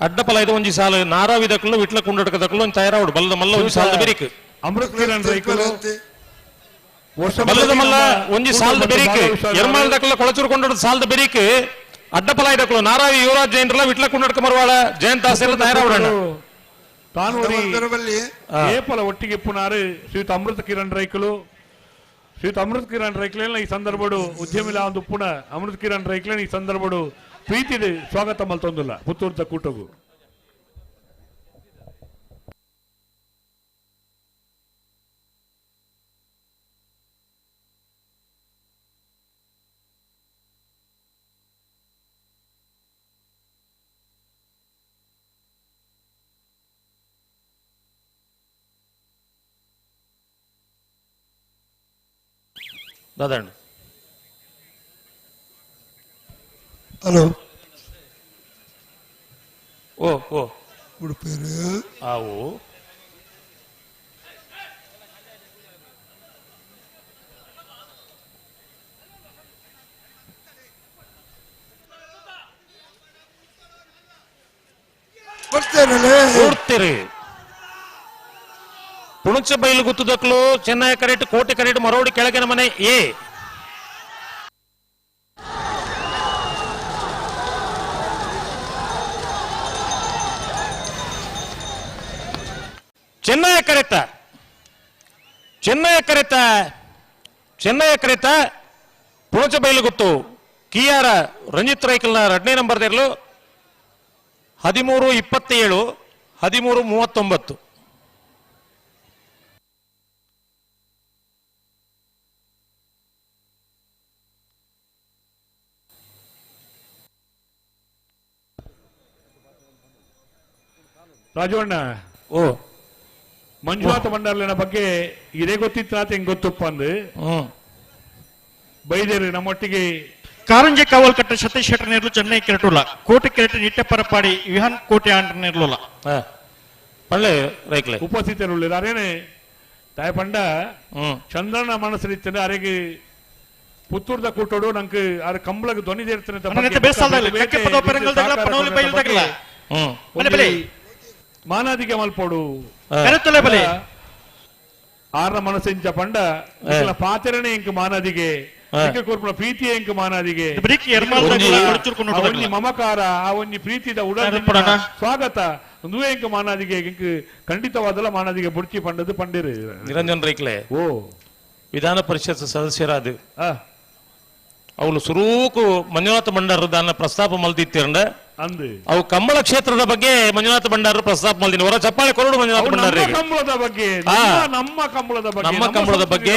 ಅಡ್ಡಪಲ ಇದು ಒಂಜಿ ಸಾಲ ನಾರಾವಿದಕ್ಕಲು ಇಟ್ಲ ಕುಂಡಟಕದಕ್ಕಲು ಒಂದು ತಯಾರಾವಡು ಬಲ್ಲದ ಮಲ್ಲ ಒಂಜಿ ಸಾಲದ ಬೆರಿಕ್ ಅಮೃತ ಕಿರಣ್ ರೈಕುಲು ಬಲ್ಲದ ಮಲ್ಲ ಒಂಜಿ ಸಾಲದ ಬೆರಿಕ್ ಎರ್ಮಾಲ್ ದಕ್ಕಲ ಕೊಳಚೂರು ಕೊಂಡೋಡ ಸಾಲದ ಬೆರಿಕ್ ಅಡ್ಡಪಲ ಇದಕ್ಕಲು ನಾರಾವಿ ಯುವರಾಜ್ ಜೈನ್ರಲ್ಲ ವಿಟ್ಲ ಕುಂಡಟಕ ಮರವಾಳ ಜಯಂತ ದಾಸೆಲ್ಲ ತಯಾರಾವಡಣ್ಣ ತಾನು ಏಪಲ ಒಟ್ಟಿಗೆ ಪುನಾರು ಶ್ರೀಯುತ ಅಮೃತ ಕಿರಣ್ ರೈಕುಲು ಶ್ರೀಯುತ ಅಮೃತ ಕಿರಣ್ ರೈಕ್ಲೇನ ಈ ಸಂದರ್ಭಡು ಉದ್ಯಮಿಲ ಒಂದು ಪುಣ ಅಮೃತ ಕಿರಣ್ ರೈಕ್ಲೇನ ಈ ಸಂದರ್ಭಡು ಪ್ರೀತಿಡು ಸ್ವಾಗತ ಮಲ್ತೊಂದುಲ್ಲ ಪುತ್ತೂರ್ದ ಕೂಟಗು. ದಾದಣ್ಣ ಹಲೋ ಓ ಓ ಉಡುಪೇರು ಆವು ಕೊಡ್ತೀರಿ ಪುಣಚ ಬೈಲು ಗುತ್ತದಕ್ಲು ಚೆನ್ನೈ ಕರೆಟ್ ಕೋಟೆ ಕರೆಟ್ ಮರೋಡಿ ಕೆಳಗಿನ ಮನೆ ಎ ಚೆನ್ನೈ ಕರೆತ ಚೆನ್ನೈ ಕರೆತ ಚೆನ್ನೈ ಕರೆತ ಪುಣಚ ಬೈಲು ಗುತ್ತು ಕಿಯಾರ ರಂಜಿತ್ ರೈಕಲ್ನ ಎರಡನೇ ನಂಬರ್ ಇರಲು 13:27 13:39. ರಾಜವಣ್ಣ ಓ ಮಂಜುನಾಥ ಭಂಡಾರ್ಲಿನ ಬಗ್ಗೆ ಇದೇ ಗೊತ್ತಿತ್ತು ಹೆಂಗ್ ಗೊತ್ತಪ್ಪ ಅಂದು ಬೈದೇರಿ ನಮ್ಮೊಟ್ಟಿಗೆ ಕಾರಂಜಿ ಕಾವಲ್ಕಟ್ಟ ಸತೀಶ್ ಶೆಟ್ಟರ್ ನೇರ್ಲು ಚೆನ್ನೈ ಕೆರಟುಲ್ಲ ಕೋಟೆ ಕೆರಟ ನಿಟ್ಟೆ ಪರಪಾಡಿ ವಿಹಾನ್ ಕೋಟೆ ಆಂಟ ನೇರ್ಲುಲ್ಲ ಪಳ್ಳೆ ರೈಕ್ಲೆ ಉಪಸ್ಥಿತರುಳ್ಳಿರ ಅರೇನೆ ತಾಯ ಪಂಡ ಚಂದ್ರನ ಮನಸ್ಸು ಅರೆಗೆ ಪುತ್ತೂರ್ದ ಕೂಟೋಡು ನಂಗೆ ಅರೆ ಕಂಬಳಗೆ ಧ್ವನಿ ಮಾನಾದಿಗೆ ಮಲ್ಪೋಡು ಆರ್ನ ಮನಸ್ಸಿಂಚ ಪಂಡ ಪಾತಿರನೆ ಇಂಕ ಮಾನಾದಿಗೆ ಕೂರ್ಪುನ ಪ್ರೀತಿಯ ಇಂಕ ಮಾನಾದಿಗೆ ಒಂಜಿ ಮಮಕಾರ ಆ ಒಂಜಿ ಪ್ರೀತಿದ ಉಡಲ್ ಸ್ವಾಗತ ಒಂದುವೇ ಇಂಕ ಮಾನಾದಿಗೆ ಇಂಕ ಖಂಡಿತವಾದಲ್ಲ ಮಾನಾದಿಗೆ ಬುಡ್ಚಿ ಪಂಡದು ಪಂಡಿರು ನಿರಂಜನ್ ರೈಕ್ಲೆ ಓ ವಿಧಾನ ಪರಿಷತ್ ಸದಸ್ಯರಾದ ಅವಳು ಸುರೂಕು ಮಂಜುನಾಥ ಭಂಡಾರ ದಾನ ಪ್ರಸ್ತಾಪ ಮಲ್ದಿತ್ತಿರಂಡ ಅವು ಕಂಬಳ ಕ್ಷೇತ್ರದ ಬಗ್ಗೆ ಮಂಜುನಾಥ ಭಂಡಾರ ಪ್ರಸ್ತಾಪ ಮಲ್ದಿನ ಹೊರ ಚಪ್ಪಾಳೆ ಕೊರಡು ಮಂಜುನಾಥ ಭಂಡಾರ ಕಂಬಳದ ಬಗ್ಗೆ ನಮ್ಮ ಕಂಬಳದ ಬಗ್ಗೆ ನಮ್ಮ ಕಂಬಳದ ಬಗ್ಗೆ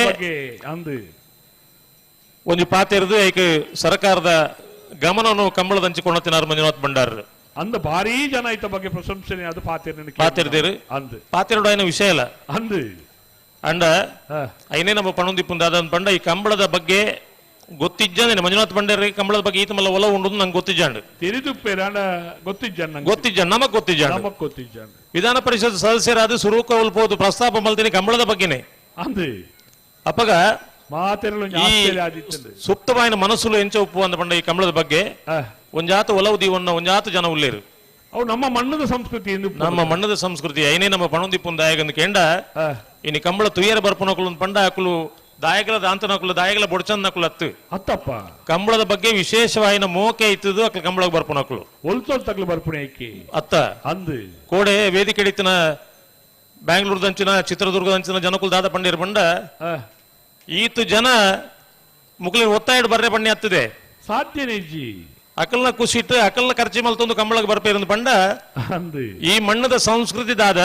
ಒಂದು ಪಾತಿರದು ಏಕ ಸರ್ಕಾರದ ಗಮನವನ್ನು ಕಂಬಳದ ಹಂಚಿಕೊಂಡ ಮಂಜುನಾಥ್ ಭಂಡಾರ ಅಂದ ಭಾರಿ ಜನ ಐತ ಬಗ್ಗೆ ಪ್ರಶಂಸೆ ಅದು ಪಾತಿರ ಪಾತಿರ್ದಿರು ಪಾತಿರೋಡು ಏನ ವಿಷಯ ಇಲ್ಲ ಅಂದು ಅಂಡ ಐನೇ ನಮ್ಮ ಪಣೊಂದಿಪ್ಪುಂದ ಪಂಡ ಈ ಕಂಬಳದ ಬಗ್ಗೆ ಗೊತ್ತಿಜ್ಜಂದ್ರೆ ಮಂಜುನಾಥ್ ಭಂಡಾರಿ ಕಂಬಳದ ಬಗ್ಗೆ ಈತ ಮಲ್ಲ ಒಲ ಉಂಡು ನಂಗೆ ಗೊತ್ತಿಜ್ಜಾಂಡು ಗೊತ್ತಿಜ್ಜಾಂಡು ಗೊತ್ತಿಜ್ಜಾಂಡ್ ನಮಗ್ ಗೊತ್ತಿಜ್ಜಾಂಡು ಗೊತ್ತಿಜ್ಜಾಂಡು ವಿಧಾನ ಪರಿಷತ್ ಸದಸ್ಯರಾದ ಸುರೂಕ ಉಲ್ಪೋದು ಪ್ರಸ್ತಾಪ ಮಲ್ತೀನಿ ಕಂಬಳದ ಬಗ್ಗೆನೆ ಅಪ್ಪಗ ಸುಪ್ತವಾಯಿನ ಮನಸ್ಸುಲು ಎಂಚ ಉಪ್ಪು ಅಂದ ಪಂಡ ಈ ಕಂಬಳದ ಬಗ್ಗೆ ಒಂಜಾತ ಒಲವು ದೀವನ್ನ ಒಂಜಾತ ಜನ ಉಲ್ಲೇರು ಅವು ನಮ್ಮ ಮಣ್ಣದ ಸಂಸ್ಕೃತಿ ನಮ್ಮ ಮಣ್ಣದ ಸಂಸ್ಕೃತಿ ಐನೇ ನಮ್ಮ ಪಣೊಂದಿಪ್ಪುಂದಾಯಗಂದು ಕೆಂಡ ಇನಿ ಕಂಬಳ ತುಯ್ಯರ ಬರ್ಪುನಕುಲು ಪಂಡ ಅಕುಲು ದಾಯಕಲ ದಾಂತನಕುಲು ದಾಯಕಲ ಬೊಡ್ಚಂದನಕುಲು ಅತ್ತು ಅತ್ತಪ್ಪ ಕಂಬಳದ ಬಗ್ಗೆ ವಿಶೇಷವಾಯಿನ ಮೋಕೆ ಇತ್ತದು ಅಕ್ಲು ಕಂಬಳಗ್ ಬರ್ಪುನಕುಲು ಒಲ್ತೊಲ್ ತಗ್ಲು ಬರ್ಪುಣೆ ಐಕಿ ಅತ್ತ ಅಂದು ಕೋಡೆ ವೇದಿಕೆ ಹಿಡಿತನ ಬ್ಯಾಂಗ್ಳೂರ್ದಂಚಿನ ಚಿತ್ರದುರ್ಗದಂಚಿನ ಜನಕುಲ್ ದಾದ ಪಂಡಿರ್ ಬಂಡ ಈತು ಜನ ಮುಕ್ಲಿ ಒತ್ತಾಯ ಬರ್ರೆ ಬಣ್ಣಿ ಹತ್ತದೆ ಸಾಧ್ಯನೇ ಜಿ ಅಕಲ್ನ ಖುಷಿಟ್ಟು ಅಕಲ್ನ ಖರ್ಚಿ ಮಲ್ತೊಂದು ಕಂಬಳಗ್ ಬರ್ಪೇರಂದು ಪಂಡ ಈ ಮಣ್ಣದ ಸಂಸ್ಕೃತಿ ದಾದ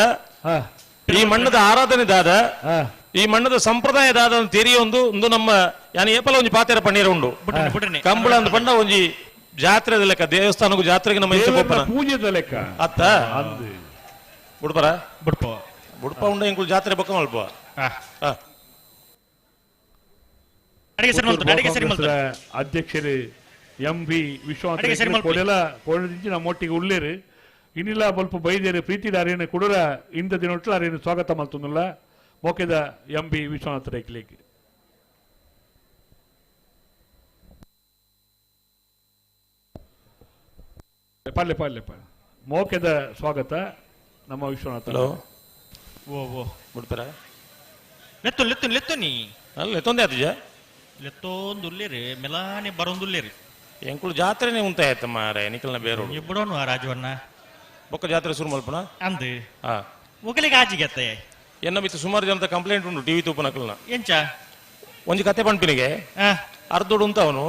ಈ ಮಣ್ಣದ ಆರಾಧನೆ ದಾದ ಈ ಮಣ್ಣದ ಸಂಪ್ರದಾಯ ದಾದ ತೆರಿಯೊಂದು ಒಂದು ನಮ್ಮ ಯಾನ್ ಏಪಲ ಒಂಜಿ ಪಾತೆರ ಪಣ್ಣೀರ ಉಂಡು ಕಂಬಳ ಅಂದ್ ಪಂಡ ಒಂಜಿ ಜಾತ್ರೆದ ಲೆಕ್ಕ ದೇವಸ್ಥಾನಕ್ಕೂ ಜಾತ್ರೆಗೆ ನಮ್ಮ ಪೂಜೆದ ಲೆಕ್ಕ ಅತ್ತ ಬುಡ್ಪರ ಬುಡ್ಪ ಬುಡ್ಪ ಉಂಡ ಇಂಕುಲು ಜಾತ್ರೆ ಬೊಕ್ಕ ಮಲ್ಪ ಅಧ್ಯಕ್ಷರು ಎಂ ವಿ ವಿಶ್ವನಾಥ ಕೊಡೆಲ ಕೊಡದಿಂಚಿ ನಮ್ಮೊಟ್ಟಿಗೆ ಉಳ್ಳೇರು ಇನ್ನಿಲ್ಲ ಬಲ್ಪ ಬೈದೇರು ಪ್ರೀತಿದಾರೇನು ಕುಡುರ ಇಂಥ ದಿನೊಟ್ಲ ಅರೇನು ಸ್ವಾಗತ ಮಲ್ತೊಂದುಲ್ಲ. ಮೋಕೆದ ಎಂ ಬಿ ವಿಶ್ವನಾಥ್ ರೈಕ್ಲಿಗ್. ಪಲ್ಲೆ ಪಲ್ಲೆ ಪಲ್ಲೆ ಮೋಕೆದ ಸ್ವಾಗತ ನಮ್ಮ ವಿಶ್ವನಾಥ. ಹಲೋ ಓ ಓ ಬಿಡ್ತಾರ ಲೆತ್ತು ಲೆತ್ತು ಲೆತ್ತು ನೀ ಅಲ್ಲ ಲೆತ್ತೊಂದೇ ಆತಜ ಲೆತ್ತೊಂದುಲ್ಲೇರಿ ಮೆಲಾನೆ ಬರೋಂದುಲ್ಲೇರಿ ಎಂಕುಲು ಜಾತ್ರೆನೇ ಉಂತಾಯ್ತ ಮಾರೆ ನಿಕಲ್ನ ಬೇರೋಡು ಇಬ್ಬಡೋನು ಆ ರಾಜವನ್ನ ಬೊಕ್ಕ ಜಾತ್ರೆ ಶುರು ಮಲ್ಪನ ಅಂದು ಹಾ ಒಗಲಿಗೆ ಆಜಿಗತ್ತೆ ಎನ್ನ ಮಿತ್ತು ಸುಮಾರು ಜನದ ಕಂಪ್ಲೇಂಟ್ ಉಂಟು ಟಿವಿ ತೂಪನಕಲ್ನ ಎಂಚ ಒಂಜಿ ಕತೆ ಪಂಪಿನಿಗೆ ಅರ್ಧೋಡು ಉಂತ ಅವನು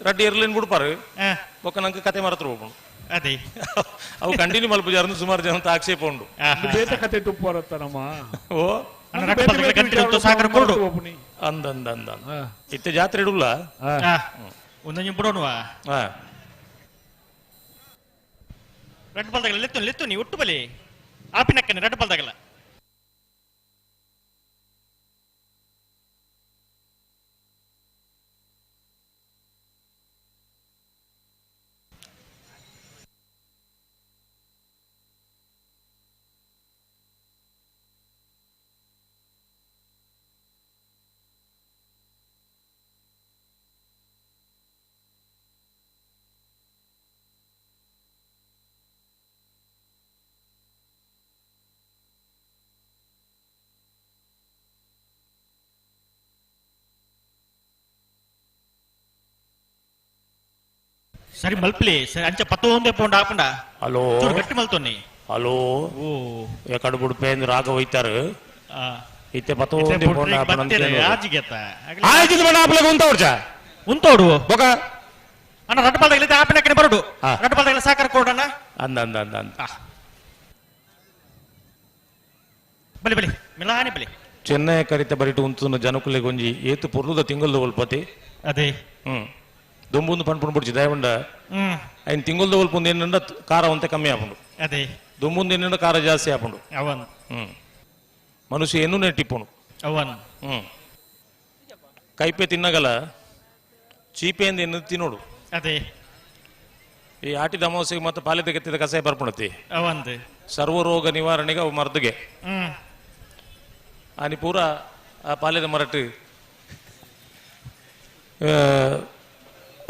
ರಡ್ಡಿ ಇರ್ಲಿನ್ ಬಿಡ್ಪಾರು ಬೊಕ್ಕ ನಂಗೆ ಕತೆ ಮರತ್ರ ಹೋಗ್ಬನು ಅದೇ ಅವು ಕಂಟಿನ್ಯೂ ಮಲ್ಪುಜಾರಂದು ಸುಮಾರು ಜನ ಆಕ್ಷೇಪ ಉಂಟು ಬೇತ ಕತೆ ತುಪ್ಪ ಬರತ್ತ ನಮ್ಮ ಓ ಅಂದ ಅಂದ ಅಂದ ಇತ್ತೆ ಜಾತ್ರೆ ಇಡುಲ್ಲ ಒಂದೊಂದು ಬಿಡೋಣವಾ ರಡ್ಡು ಬಲ್ದಾಗಲ್ಲ ಲೆತ್ತು ಲೆತ್ತು ನೀ ಒಟ್ಟು ಬಲಿ ಆಪಿನಕ್ಕನೆ ರಡ್ಡು ಬಲ್ದಾಗಲ್ಲ ಸರಿ ಮಲ್ಪಲಿ ಸರಿ ಅಂಚ ಪತ್ತೊಂದೇ ಪೋಂಡ ಹಾಪಂಡ ಹಲೋ ಗಟ್ಟಿ ಮಲ್ತೊನ್ನಿ ಹಲೋ ಓ ಎಕಡೆ ಬುಡ್ಪೇಂದ್ರ ರಾಗ ಹೋಯ್ತಾರ ಇತ್ತೆ ಪತ್ತೊಂದೇ ಪೋಂಡ ಹಾಪಣ ಆಯ್ತು ಬಣ್ಣ ಆಪಲಗ ಉಂತವ್ರು ಚಾ ಉಂತೋಡು ಬೊಕ ಅಣ್ಣ ರಡ್ಡು ಬಾಲ್ದಾಗಲಿದ್ದ ಆಪಿನಕ್ಕನೆ ಬರೋಡು ರಡ್ಡು ಬಾಲ್ದಾಗಲ ಸಾಕಾರ ಕೊಡಣ್ಣ ಅಂದ ಅಂದ ಅಂದ ಅಂದ ಬಲಿ ಬಲಿ ಮಿಲಾನಿ ಬಲಿ ಚೆನ್ನೈ ಕರಿತ ಬರಿಟು ಉಂತುನ ಜನಕುಲೆಗೆ ಒಂಜಿ ಏತು ಪೊರ್ಲುದ ತಿಂಗಲ್ದ ಒಲ್ಪತಿ ಅದೇ ಹ್ಮ್ ದೊಂಬುಂದು ಪನ್ಪುಂಡು ಬುಡ್ಚಿ ದಯವಂಡ ಐನ್ ತಿಂಗಲ್ದ ಒಲ್ಪುಂದು ಏನಂಡ ಖಾರ ಒಂತೆ ಕಮ್ಮಿ ಆಪುಂಡು ಅದೇ ದುಂಬುಂದು ಏನಂಡ ಖಾರ ಜಾಸ್ತಿ ಆಪುಂಡು ಅವನ್ ಹ್ಮ್ ಮನುಷ್ಯ ಏನು ನೆಟ್ಟಿಪ್ಪುಂಡು ಅವನ್ ಹ್ಮ್ ಕೈಪೆ ತಿನ್ನಗಲ ಚೀಪೆಯಿಂದ ಎನ್ನು ತಿನ್ನೋಡು ಅದೇ ಈ ಆಟಿದ ಅಮಾವಾಸ್ಯೆಗೆ ಮತ್ತೆ ಪಾಲಿದ ಕೆತ್ತಿದ ಕಸಾಯ ಬರ್ಪುಣತಿ ಅವಂದು ಸರ್ವರೋಗ ನಿವಾರಣೆಗೆ ಅವು ಮರ್ದಿಗೆ ಆನಿ ಪೂರ ಆ ಪಾಲಿದ ಮರಟ್ಟು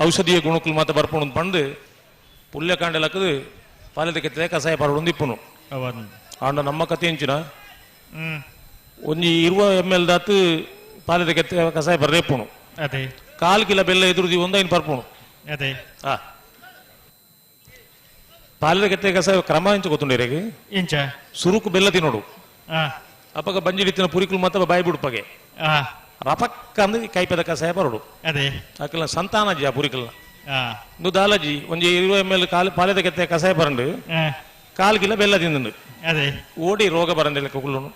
ಔಷಧೀಯ ಗುಣಕ್ಕಲು ಮಾತ್ರ ಬರ್ಪುಣು ಪಂಡು ಪುಲ್ಯಕಾಂಡೆಲಕ್ಕದು ಪಾಲಿದ ಕೆತ್ತಿದ ಕಸಾಯ ಪರಡು ಇಪ್ಪುನು ಆಂಡ ನಮ್ಮ ಕತೆ ಎಂಚಿನ ಒಂಜಿ 20 ml ದಾತು ಪಾಲಿದ ಕೆತ್ತ ಕಸಾಯ ಬರ್ರೇಪುಣು ಅದೇ ಕಾಲು ಕಿಲ ಬೆಲ್ಲ ಎದುರುದಿ ಒಂದು ಐನು ಪರ್ಪುಣು ಅದೇ ಆ ಪಾಲಿದ ಕೆತ್ತೆ ಕಸಾಯ ಕ್ರಮ ಎಂಚ ಗೊತ್ತುಂಡಿರೇಗೆ ಎಂಚ ಸುರುಕು ಬೆಲ್ಲ ತಿನ್ನೋಡು ಅಪ್ಪಗ ಬಂಜಿಡಿತ್ತಿನ ಪುರಿಕುಲು ಮಾತ್ರ ಬಾಯಿ ಬಿಡುಪಗೆ ರಪಕ್ಕ ಅಂದ್ರೆ ಕೈಪದ ಕಸಾಯ ಬರೋಡು ಅದೇ ಅಕಲ ಸಂತಾನಜಿ ಆ ಪುರಿಕಲ್ನ ದಾಲಜಿ ಒಂಜಿ 20 ml ಕಾಲು ಪಾಲಿದ ಕೆತ್ತೆ ಕಸಾಯ ಬರಂಡು ಕಾಲು ಕಿಲ ಬೆಲ್ಲ ತಿಂದು ಅದೇ ಓಡಿ ರೋಗ ಬರಂದಿಲ್ಲ ಕುಗುಲುನು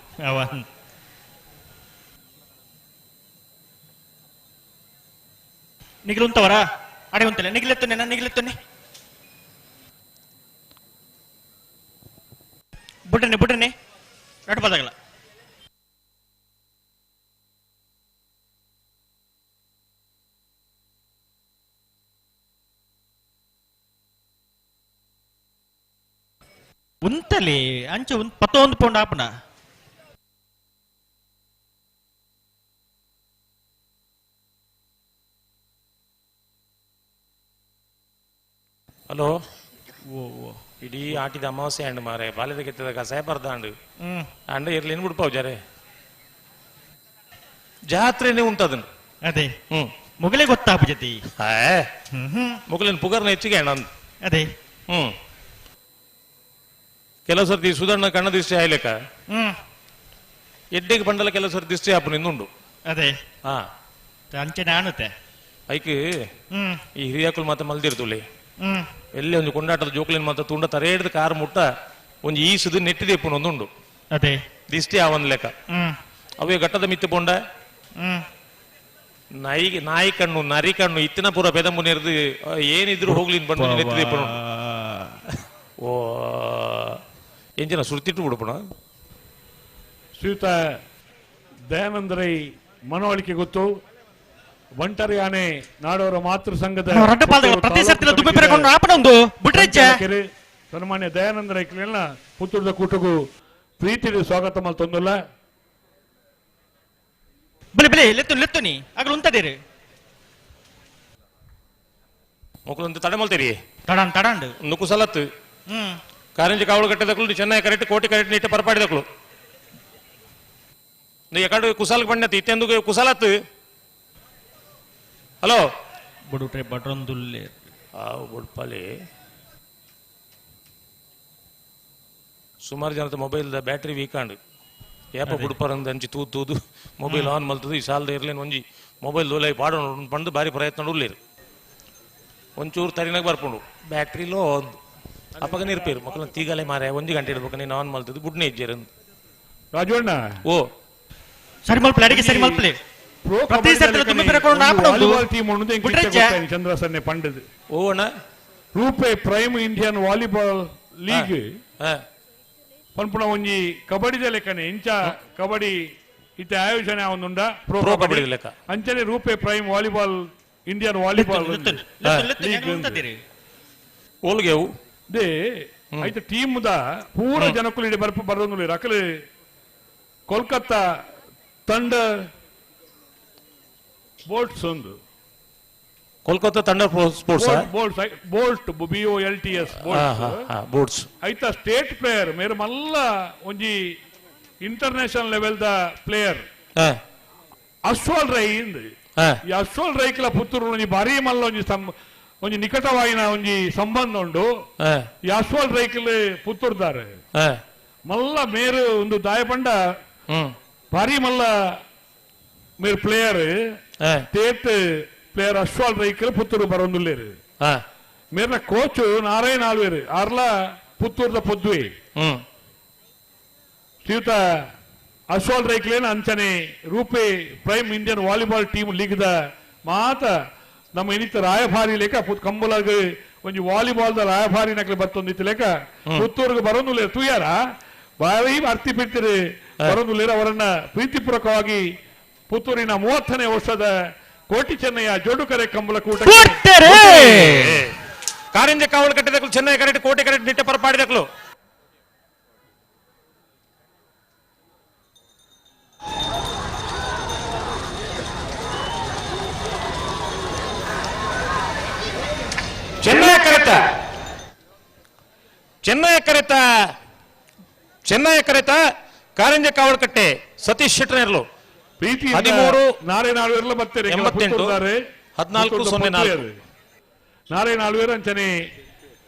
ನಿಗಿಲು ಉಂತವರ ಅಡೆ ಉಂತಲೆ ನಿಗಿಲೆತ್ತೊನ್ನೆ ನಾನು ನಿಗಿಲೆತ್ತೊನ್ನೆ ಬುಡ್ಡನೆ ಬುಡ್ಡನೆ ರಡ್ಡು ಬದಾಗಲ್ಲ ಉಂತಲಿ ಅಂಚೆ ಪತ್ತೊಂದು ಪೌಂಡ್ ಆಪಣ ಹಲೋ ಓ ಓ ಇಡೀ ಆಟಿದ ಅಮಾವಾಸ್ಯೆ ಅಂಡ್ ಮಾರೆ ಬಾಲ್ಯದ ಕೆತ್ತದ ಕಸಾಯ ಬರ್ದಾಂಡು ಅಂಡ ಇರ್ಲಿನ್ ಬಿಡ್ಪಾವ್ ಜಾರೆ ಜಾತ್ರೆನೇ ಉಂಟದನ್ ಅದೇ ಮುಗಲೇ ಗೊತ್ತಾಪು ಜತಿ ಮುಗಲಿನ ಪುಗರ್ನ ಹೆಚ್ಚಿಗೆ ಅಣ್ಣ ಅದೇ ಹ್ಮ್ ಕೆಲವು ಸರ್ತಿ ಸುಧಣ್ಣ ಕಣ್ಣ ದಿಷ್ಟಿ ಆಯ್ಲೆಕ್ಕ ಎಡ್ಡೆಗೆ ಬಂಡಲ ಕೆಲವು ಸರ್ತಿ ದಿಷ್ಟಿ ಆಪು ನಿಂದುಂಡು ಅದೇ ಹಾ ಅಂಚೆ ನಾನುತೆ ಐಕ್ ಈ ಹಿರಿಯಾಕುಲು ಮಾತ್ರ ಮಲ್ದಿರ್ತುಲಿ ಎಲ್ಲಿ ಒಂದು ಕೊಂಡಾಟದ ಜೋಕ್ಲಿನ ಮಾತ್ರ ತುಂಡ ತರೇಡ್ದ ಕಾರ್ ಮುಟ್ಟ ಒಂಜಿ ಈಸುದು ನೆಟ್ಟಿದೆಪ್ಪುನ ಒಂದುಂಡು ಅದೇ ದಿಷ್ಟಿ ಆ ಒಂದ್ ಲೆಕ್ಕ ಅವೇ ಘಟ್ಟದ ಮಿತ್ತು ಪೊಂಡ ನಾಯಿ ನಾಯಿ ಕಣ್ಣು ನರಿ ಕಣ್ಣು ಇತ್ತಿನ ಪೂರ ಪೆದಂಬು ನೆರೆದು ಏನಿದ್ರು ಹೋಗ್ಲಿನ್ ಬಂದು ನೆತ್ತಿದೆಪ್ಪುನ ಓ ಎಂಜಿನ ಸುರ್ತಿಟ್ಟು ಬಿಡುಪಣ ಶ್ರೀಯುತ ದಯಾನಂದರೈ ಮನವೊಲಿಕೆ ಗೊತ್ತು ಒಂಟರಿ ಆನೆ ನಾಡೋರ ಮಾತೃ ಸಂಘದ ಸನ್ಮಾನ್ಯ ದಯಾನಂದ ರೈಕ್ಲೆಲ್ಲ ಪುತ್ತೂರದ ಕೂಟಗೂ ಪ್ರೀತಿಯ ಸ್ವಾಗತ ಮಲ್ತೊಂದುಲ್ಲ. ಬಲೆ ಬಲೆ ಲೆತ್ತು ಲೆತ್ತುನಿ ಅಗಲು ಉಂತದಿರು ಮೊಕಲೊಂದು ತಡೆ ಮಲ್ತೀರಿ ತಡಾನ್ ತಡಾಂಡ್ ಒಂದು ಕುಸಲತ್ತು ಕಾರಂಜಿ ಕಾವಲು ಕಟ್ಟದಕ್ಲು ಚೆನ್ನೈ ಕರೆಕ್ಟ್ ಕೋಟಿ ಕರೆಕ್ಟ್ ನೀಟ ಪರಪಾಡಿದಕ್ಲು ನೀವು ಎಕಡೆ ಕುಸಾಲ್ಗೆ ಬಂಡತ್ ಇತ್ತೆಂದು ಕುಸಲತ್ತು. ಹಲೋ ಬಡುಟ್ರೆ ಬಡ್ರೊಂದುಲ್ಲೆ ಆವು ಬುಡ್ಪಲಿ ಸುಮಾರು ಜನದ mobile battery weak and ಏಪ ಬುಡ್ಪರಂದ ಅಂಚಿ ತೂದು ತೂದು ಮೊಬೈಲ್ ಆನ್ ಮಲ್ತದು ಈ ಸಾಲದ ಇರ್ಲೇನು ಒಂಜಿ ಮೊಬೈಲ್ ದೋಲೆ ಪಾಡೋಣ ಪಂಡು ಬಾರಿ ಪ್ರಯತ್ನ ಉಳ್ಳೇರು ಒಂಚೂರು ತರಿನಾಗ ಬರ್ಪುಂಡು ಬ್ಯಾಟ್ರಿ ಲೋ ಒಂದು ಅಪ್ಪಗ ನೀರ್ಪೇರು ಮಕ್ಕಳನ್ನ ತೀಗಲೆ ಮಾರೆ ಒಂಜಿ ಗಂಟೆ ಇಡ್ಬೇಕು ನೀನು ಆನ್ ಮಲ್ತದು ಬುಡ್ನೆ ಇಜ್ಜೇರು ರಾಜಣ್ಣ ಓ ಸರಿ ಮಲ್ಪಲೆ ಅಡಿಗೆ ಸರಿ ಮಲ್ಪಲೆ ಪ್ರತಿ ಸರ್ತಿ ತುಂಬ ಪಿರಕೊಂಡು ವಾಲಿಬಾಲ್ ಟೀಮ್ ಉಂಡು ಚಂದ್ರ ಸನ್ನೆ ಪಂಡದು ಓ ಅಣ್ಣ RuPay prime Indian volleyball league ಪನ್ಪುಣ ಒಂಜಿ ಕಬಡ್ಡಿದ ಲೆಕ್ಕನೆ ಇಂಚ ಕಬಡ್ಡಿ ಇತ್ತೆ ಆಯೋಜನೆ ಒಂದುಂಡ ಪ್ರೊ ಕಬಡ್ಡಿ ಲೆಕ್ಕ ಅಂಚನೆ RuPay prime volleyball Indian volleyball league ಓಲ್ಗೆವು they ಐತ ಟೀಮ್ the ಪೂರ ಜನಕ್ಕುಲು ಇಡೆ ಬರ್ಪ ಬರೋದು ಅಕಲೆ ಕೋಲ್ಕತ್ತಾ ತಂಡ ಬೋಟ್ಸ್ ಒಂದು Kolkata thunder sports bolts bolt B O L T S boats ಐತ ಸ್ಟೇಟ್ ಪ್ಲೇಯರ್ ಮೇರೆ ಮಲ್ಲ ಒಂಜಿ international level the player Ashwal Rai ಇಂದು ಈ ಅಶ್ವಾಲ್ ರೈಕ್ಲ ಪುತ್ತೂರು ಒಂಜಿ ಭಾರಿ ಮಲ್ಲ ಒಂಜಿ ಒಂಜಿ ನಿಕಟವಾಯಿನ ಒಂಜಿ ಸಂಬಂಧ ಉಂಡು. ಈ ಅಶ್ವಾಲ್ ರೈಕ್ಲ ಪುತ್ತೂರ್ದಾರೆ ಮಲ್ಲ ಮೇರು ಒಂದು ದಾಯಪಂಡ ಭಾರಿ ಮಲ್ಲ ಮೇರು player state player Ashwal ರೈಕ್ಲ ಪುತ್ತೂರು ಬರೋಂದುಲ್ಲೇರು. ಮೇರ್ನ ಕೋಚ್ ನಾರಾಯಣ ಆಳ್ವೇರು ಆರ್ಲ ಪುತ್ತೂರ್ದ ಪೊದ್ವಿ ಶ್ರೀಯುತ ಅಶ್ವಾಲ್ ರೈಕ್ಲೇನ ಅಂಚನೆ RuPay prime Indian volleyball team league the ಮಾತ ನಮ್ಮ ಇನ್ನಿತ ರಾಯಭಾರಿ ಲೇಖ ಕಂಬುಲಾಗ ಒಂಜಿ ವಾಲಿಬಾಲ್ the ರಾಯಭಾರಿ ನಕಲಿ ಬತ್ತೊಂದಿತ್ತು ಲೇಖ ಪುತ್ತೂರ್ಗೆ ಬರೋಂದುಲ್ಲೇರು ತೂಯಾರ ಭಾರಿ ಅರ್ತಿ ಬಿಡ್ತೀರಿ ಬರೋಂದುಲ್ಲೇರು. ಅವರನ್ನ ಪ್ರೀತಿಪೂರ್ವಕವಾಗಿ ಪುತ್ತೂರಿನ 30ನೇ ವರ್ಷದ ಕೋಟಿ ಚೆನ್ನಯ್ಯ ಜೋಡುಕರೆ ಕಂಬಳ ಕೂಟ ಕಾರಿಂಜ ಕಾವಲು ಕಟ್ಟಿದಕ್ಲು ಚೆನ್ನೈ ಕರೆಕ್ಟ್ ಕೋಟಿ ಕರೆಕ್ಟ್ ನಿಟ್ಟೆ ಪರಪಾಡಿದಕ್ಲು ಚೆನ್ನೈ ಕರೆತ ಚೆನ್ನೈ ಕರೆತ ಚೆನ್ನೈ ಕರೆತ ಕಾರಂಜ ಕಾವಲಕಟ್ಟೆ ಸತೀಶ್ ಶೆಟ್ಟರ್ಲು ಪ್ರೀತಿ 13 ನಾರಾಯಣ ಆಳ್ವೇರ್ಲ ಬರ್ತಾರೆ 88 14 04 ನಾರಾಯಣ ಆಳ್ವೇರ್ ಅಂಚನೆ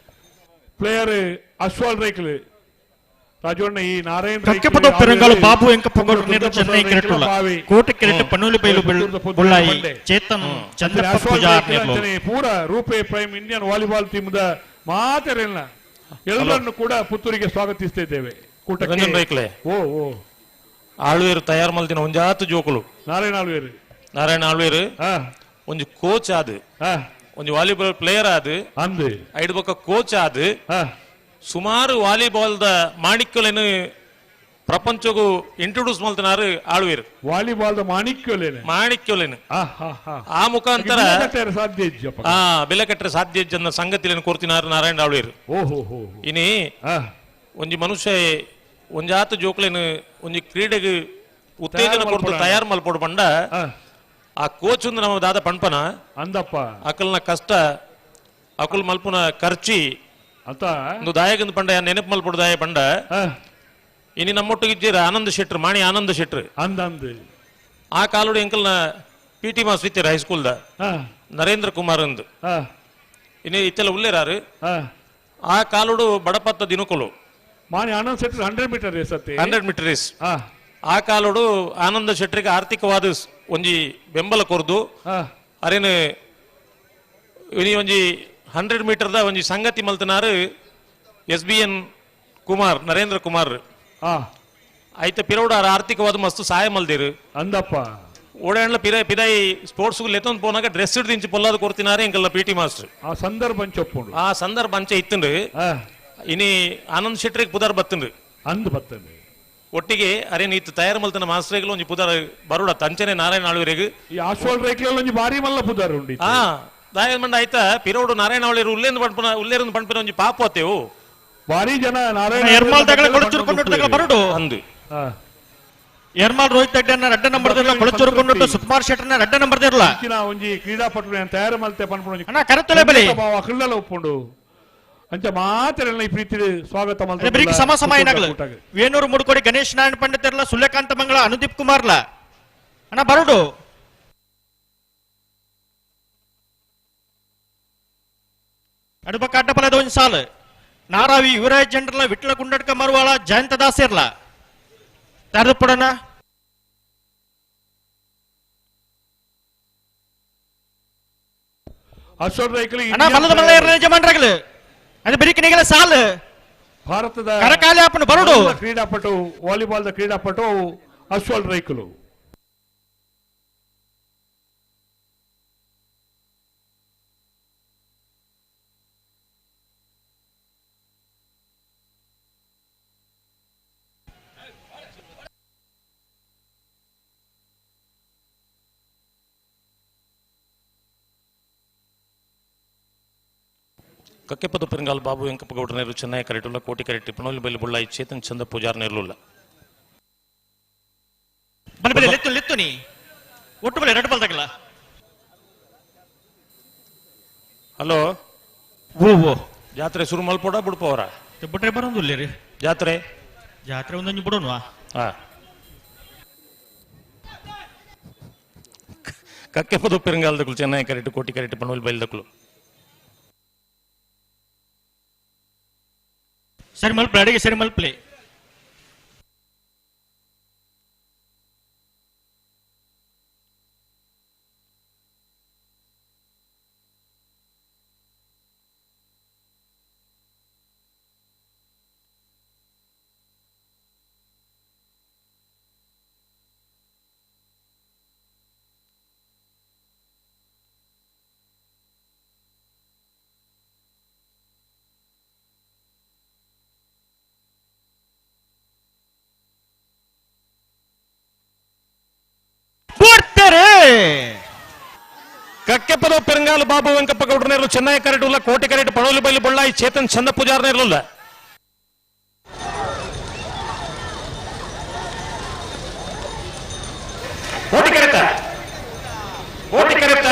ಪ್ಲೇಯರ್ ಅಶ್ವಾಲ್ ರೈಕ್ಲು ರಾಜಣ್ಣ ಈ ನಾರಾಯಣ ಪೆರಂಗಾಲು ಬಾಬು ಎಂಕಪ್ಪಗೌಡರು ಚೆನ್ನೈ ಕ್ರಿಕೆಟ್ ಕೋಟೆ ಕ್ರಿಕೆಟ್ ಪನ್ನೂಲಿ ಬೈಲು ಬುಳ್ಳಾಯಿ ಚೇತನ್ ಚಂದ್ರಪ್ಪ ಪೂಜಾರ್ ಪೂರ RuPay prime Indian volleyball team the ಮಾತೆರೆಲ್ಲ ಎಲ್ಲರನ್ನು ಕೂಡ ಪುತ್ತೂರಿಗೆ ಸ್ವಾಗತಿಸ್ತಾ ಇದ್ದೇವೆ. ಕೂಟಕ್ಕೆ ಓ ಓ ಆಳ್ವೇರು ತಯಾರು ಮಲ್ದಿನ ಒಂಜಾತು ಜೋಕುಲು ನಾರಾಯಣ ಆಳ್ವೇರು ನಾರಾಯಣ ಆಳ್ವೇರು ಒಂಜಿ ಕೋಚ್ ಆದ್ ಒಂಜಿ ವಾಲಿಬಾಲ್ ಪ್ಲೇಯರ್ ಆದ್ ಅಂದ್ ಐದು ಬೊಕ್ಕ ಕೋಚ್ ಆದ್ ಸುಮಾರು volleyball the ಮಾಣಿಕ್ಯಲೇನು ಪ್ರಪಂಚಗೂ introduce ಮಲ್ತನಾರು ಆಳ್ವೇರು volleyball the ಮಾಣಿಕ್ಯಲೇನು ಮಾಣಿಕ್ಯಲೇನು ಆ ಮುಖಾಂತರ ಸಾಧ್ಯ ಬೆಲೆ ಕಟ್ಟರೆ ಸಾಧ್ಯ ಜನ ಸಂಗತಿಲೇನು ಕೋರ್ತಿನಾರು ನಾರಾಯಣ ಆಳ್ವೇರು. ಓಹೋ ಇನಿ ಒಂಜಿ ಮನುಷ್ಯ ಒಂಜಾತ ಜೋಕ್ಲೇನು ಒಂಜಿ ಕ್ರೀಡೆಗೆ ಉತ್ತೇಜನ ಕೊಡ್ತು ತಯಾರು ಮಲ್ಪೋಡು ಪಂಡ ಆ ಕೋಚ್ ಒಂದು ನಮ್ಮ ದಾದ ಪಣ್ಪನ ಅಂದಪ್ಪ ಅಕಲ್ನ ಕಷ್ಟ ಅಕುಲ್ ಮಲ್ಪುನ ಖರ್ಚಿ ಅಂತ ಒಂದು ದಾಯಕಂದ ಪಂಡ ನೆನಪು ಮಲ್ಪೊಡು ದಾಯ ಪಂಡ ಇನಿ ನಮ್ಮೊಟ್ಟಿಗೆ ಆನಂದ್ ಶೆಟ್ರು ಮಾಣಿ ಆನಂದ್ ಶೆಟ್ರು ಅಂದಂದು ಆ ಕಾಲುಡು ಎಂಕಲ್ನ P T master ಇತ್ತೀರ high school the Narendra Kumar ಅಂದು ಇನ್ನು ಇತ್ತೆಲ್ಲ ಉಲ್ಲೇರಾರು ಆ ಕಾಲುಡು ಬಡಪತ್ತ ದಿನಕುಲು ಮಾಣಿ ಆನಂದ್ ಶೆಟ್ರು 100 ಮೀಟರ್ ರೇಸ್ ಅತ್ತೆ 100 ಮೀಟರ್ ರೇಸ್ ಆ ಕಾಲುಡು ಆನಂದ ಶೆಟ್ರಿಗೆ ಆರ್ಥಿಕವಾದ ಒಂಜಿ ಬೆಂಬಲ ಕೊರ್ದು ಅರೇನು ಇನಿ ಒಂಜಿ 100 ಮೀಟರ್ದ ಒಂಜಿ ಸಂಗತಿ ಮಲ್ತನಾರು S B N Kumar Narendra Kumar ಐತ ಪಿರೋಡ ಆರ್ಥಿಕವಾದ ಮಸ್ತ್ ಸಹಾಯ ಮಲ್ದಿರು ಅಂದಪ್ಪ ಓಡಾಡ್ಲ ಪಿರ ಪಿದಾಯಿ ಸ್ಪೋರ್ಟ್ಸ್ ಲೆತ್ತೊಂದು ಪೋನಾಗ ಡ್ರೆಸ್ ದಿಂಚಿ ಪೊಲ್ಲಾದ ಕೊರ್ತಿನಾರೆ ಎಂಕಲ್ಲ P T master ಆ ಸಂದರ್ಭ ಚೊಪ್ಪುಂಡು ಆ ಸಂದರ್ಭ ಅಂಚೆ ಇತ್ತಂಡು ಇನಿ ಆನಂದ್ ಶೆಟ್ರಿಗೆ ಪುದಾರ್ ಬತ್ತಂಡು ಅಂದ್ ಬತ್ತಂಡು ಒಟ್ಟಿಗೆ ಅರೆ ನೀತು ತಯಾರು ಮಲ್ತನ ಮಾಸ್ಟರ್ಗಳು ಒಂಜಿ ಪುದಾರ್ ಬರುಡ ತಂಚನೆ ನಾರಾಯಣ ಆಳ್ವರೆಗೆ ಈ ಆಶ್ವಾಲ್ ರೈಕ್ಲೆಲ್ಲ ಒಂಜಿ ಭಾರಿ ಮಲ್ಲ ಪುದಾರ್ ಉಂಡು ಆ ದಾಯ ಮಂಡ ಆಯ್ತಾ ಪಿರೋಡು ನಾರಾಯಣ ಆಳ್ವೇರು ಉಲ್ಲೇಂದು ಪಂಪನ ಉಲ್ಲೇರಂದು ಪಂಪನ ಒಂಜಿ ಪಾಪ ಅತ್ತೇವು ಭಾರಿ ಜನ ನಾರಾಯಣ ಎರ್ಮಾಲ್ ದಗಳ ಕೊಡಚೂರು ಕೊಂಡೋಟದಗಳ ಬರುಡು ಅಂದು Ermal Rohit ಹೆಗ್ಡೆನ ರಡ್ಡ ನಂಬರ್ ದಿರ್ಲ ಕೊಳಚೂರು ಕೊಂಡುಟ್ಟು ಸುಕುಮಾರ್ ಶೆಟ್ಟರ್ನ ರಡ್ಡ ನಂಬರ್ ದಿರ್ಲ ಒಂಜಿ ಕ್ರೀಡಾಪಟು ತಯಾರು ಮಲ್ತೆ ಪನ್ಪುನ ಅಣ್ಣ ಕರೆತೊಲೆ ಬಲಿ ಅಖಿಲ ಉಪ್ಪುಂಡು ಅಂಚ ಮಾತ್ರ ಈ ಪ್ರೀತಿ ಸ್ವಾಗತ ಮಲ್ತೆ ಬ್ರಿಕ್ ಸಮ ಸಮ ಏನಾಗಲು ವೇಣೂರು ಮುಡುಕೋಡಿ ಗಣೇಶ್ ನಾರಾಯಣ ಪಂಡಿತ್ ಇರ್ಲ ಸೂರ್ಯಕಾಂತ ಮಂಗಳ ಅನುದೀಪ್ ಕುಮಾರ್ಲ ಅಣ್ಣ ಬರೋಡು ಅಡುಬಕ್ಕ ಅಡ್ಡಪಲದ ಒಂದು ಸಾಲು ನಾರಾವಿ ಯುವರಾಜ್ ಜನರಲ್ಲ ವಿಟ್ಲ ಗುಂಡಡ್ಕ ಮರುವಾಳ ಜಯಂತ ದಾಸ್ ಇರ್ಲ ತರಪಡೋಣ ಅಶ್ವರ್ ರೈಕಲಿ ಅಣ್ಣ ಬಲದ ಮಲ್ಲ ಇರ್ಲ ಯಜಮಾನ್ರಾಗಲು ಅದು ಬಿರಿಕಿನಿಗೆಲ್ಲ ಸಾಲು ಭಾರತದ ಕರಕಾಲಿ ಅಪ್ಪನ ಬರೋಡು ಕ್ರೀಡಾಪಟು ವಾಲಿಬಾಲ್ ಕ್ರೀಡಾಪಟು ಅಶ್ವಲ್ ರೈಕಲು ಕಕ್ಕೆಪದ ಪೆರಂಗಾಲ್ ಬಾಬು ವೆಂಕಪ್ಪ ಗೌಡ್ರ ನೇರು ಚೆನ್ನೈ ಕರೆಟುಲ್ಲ ಕೋಟಿ ಕರೆಟ್ಟಿ ಪಣೋಲಿ ಬೈಲು ಬುಳ್ಳಾಯಿ ಚೇತನ್ ಚಂದ ಪೂಜಾರ್ ನೇರ್ಲುಲ್ಲ ಬಲೆ ಬಲೆ ಲೆತ್ತು ಲೆತ್ತು ನೀ ಒಟ್ಟು ಬಲೆ ಎರಡು ಬಲ್ದಾಗಲ್ಲ ಹಲೋ ಓ ಓ ಜಾತ್ರೆ ಶುರು ಮಲ್ಪೋಡ ಬಿಡ್ಪವರ ಬಿಟ್ರೆ ಬರೋದಿಲ್ಲ ರೀ ಜಾತ್ರೆ ಜಾತ್ರೆ ಒಂದೊಂದು ಬಿಡೋಣವಾ ಹಾ ಕಕ್ಕೆಪದ ಪೆರಂಗಾಲ್ ಚೆನ್ನೈ ಕರೆಟು ಕೋಟಿ ಕರೆಟ್ಟಿ ಪಣೋಲಿ ಬೈಲ್ದಕ್ಲು ಸರಿ ಮಲ್ಪ್ಲೆ ಅಡಿಗೆ ಸರಿ ಮಲ್ಪ್ಲೆ ಕಕ್ಕೆಪದ ಪೆರಂಗಾಲು ಬಾಬು ವೆಂಕಪ್ಪ ಗೌಡ್ರ ನೇರಲು ಚೆನ್ನೈ ಕರೆಟುಲ್ಲ ಕೋಟಿ ಕರೆಟು ಪಣೋಲಿ ಬೈಲು ಬೊಳ್ಳಾಯಿ ಚೇತನ್ ಚಂದ ಪೂಜಾರ್ ನೇರಲುಲ್ಲ ಕೋಟಿ ಕರೆತ ಕೋಟಿ ಕರೆತ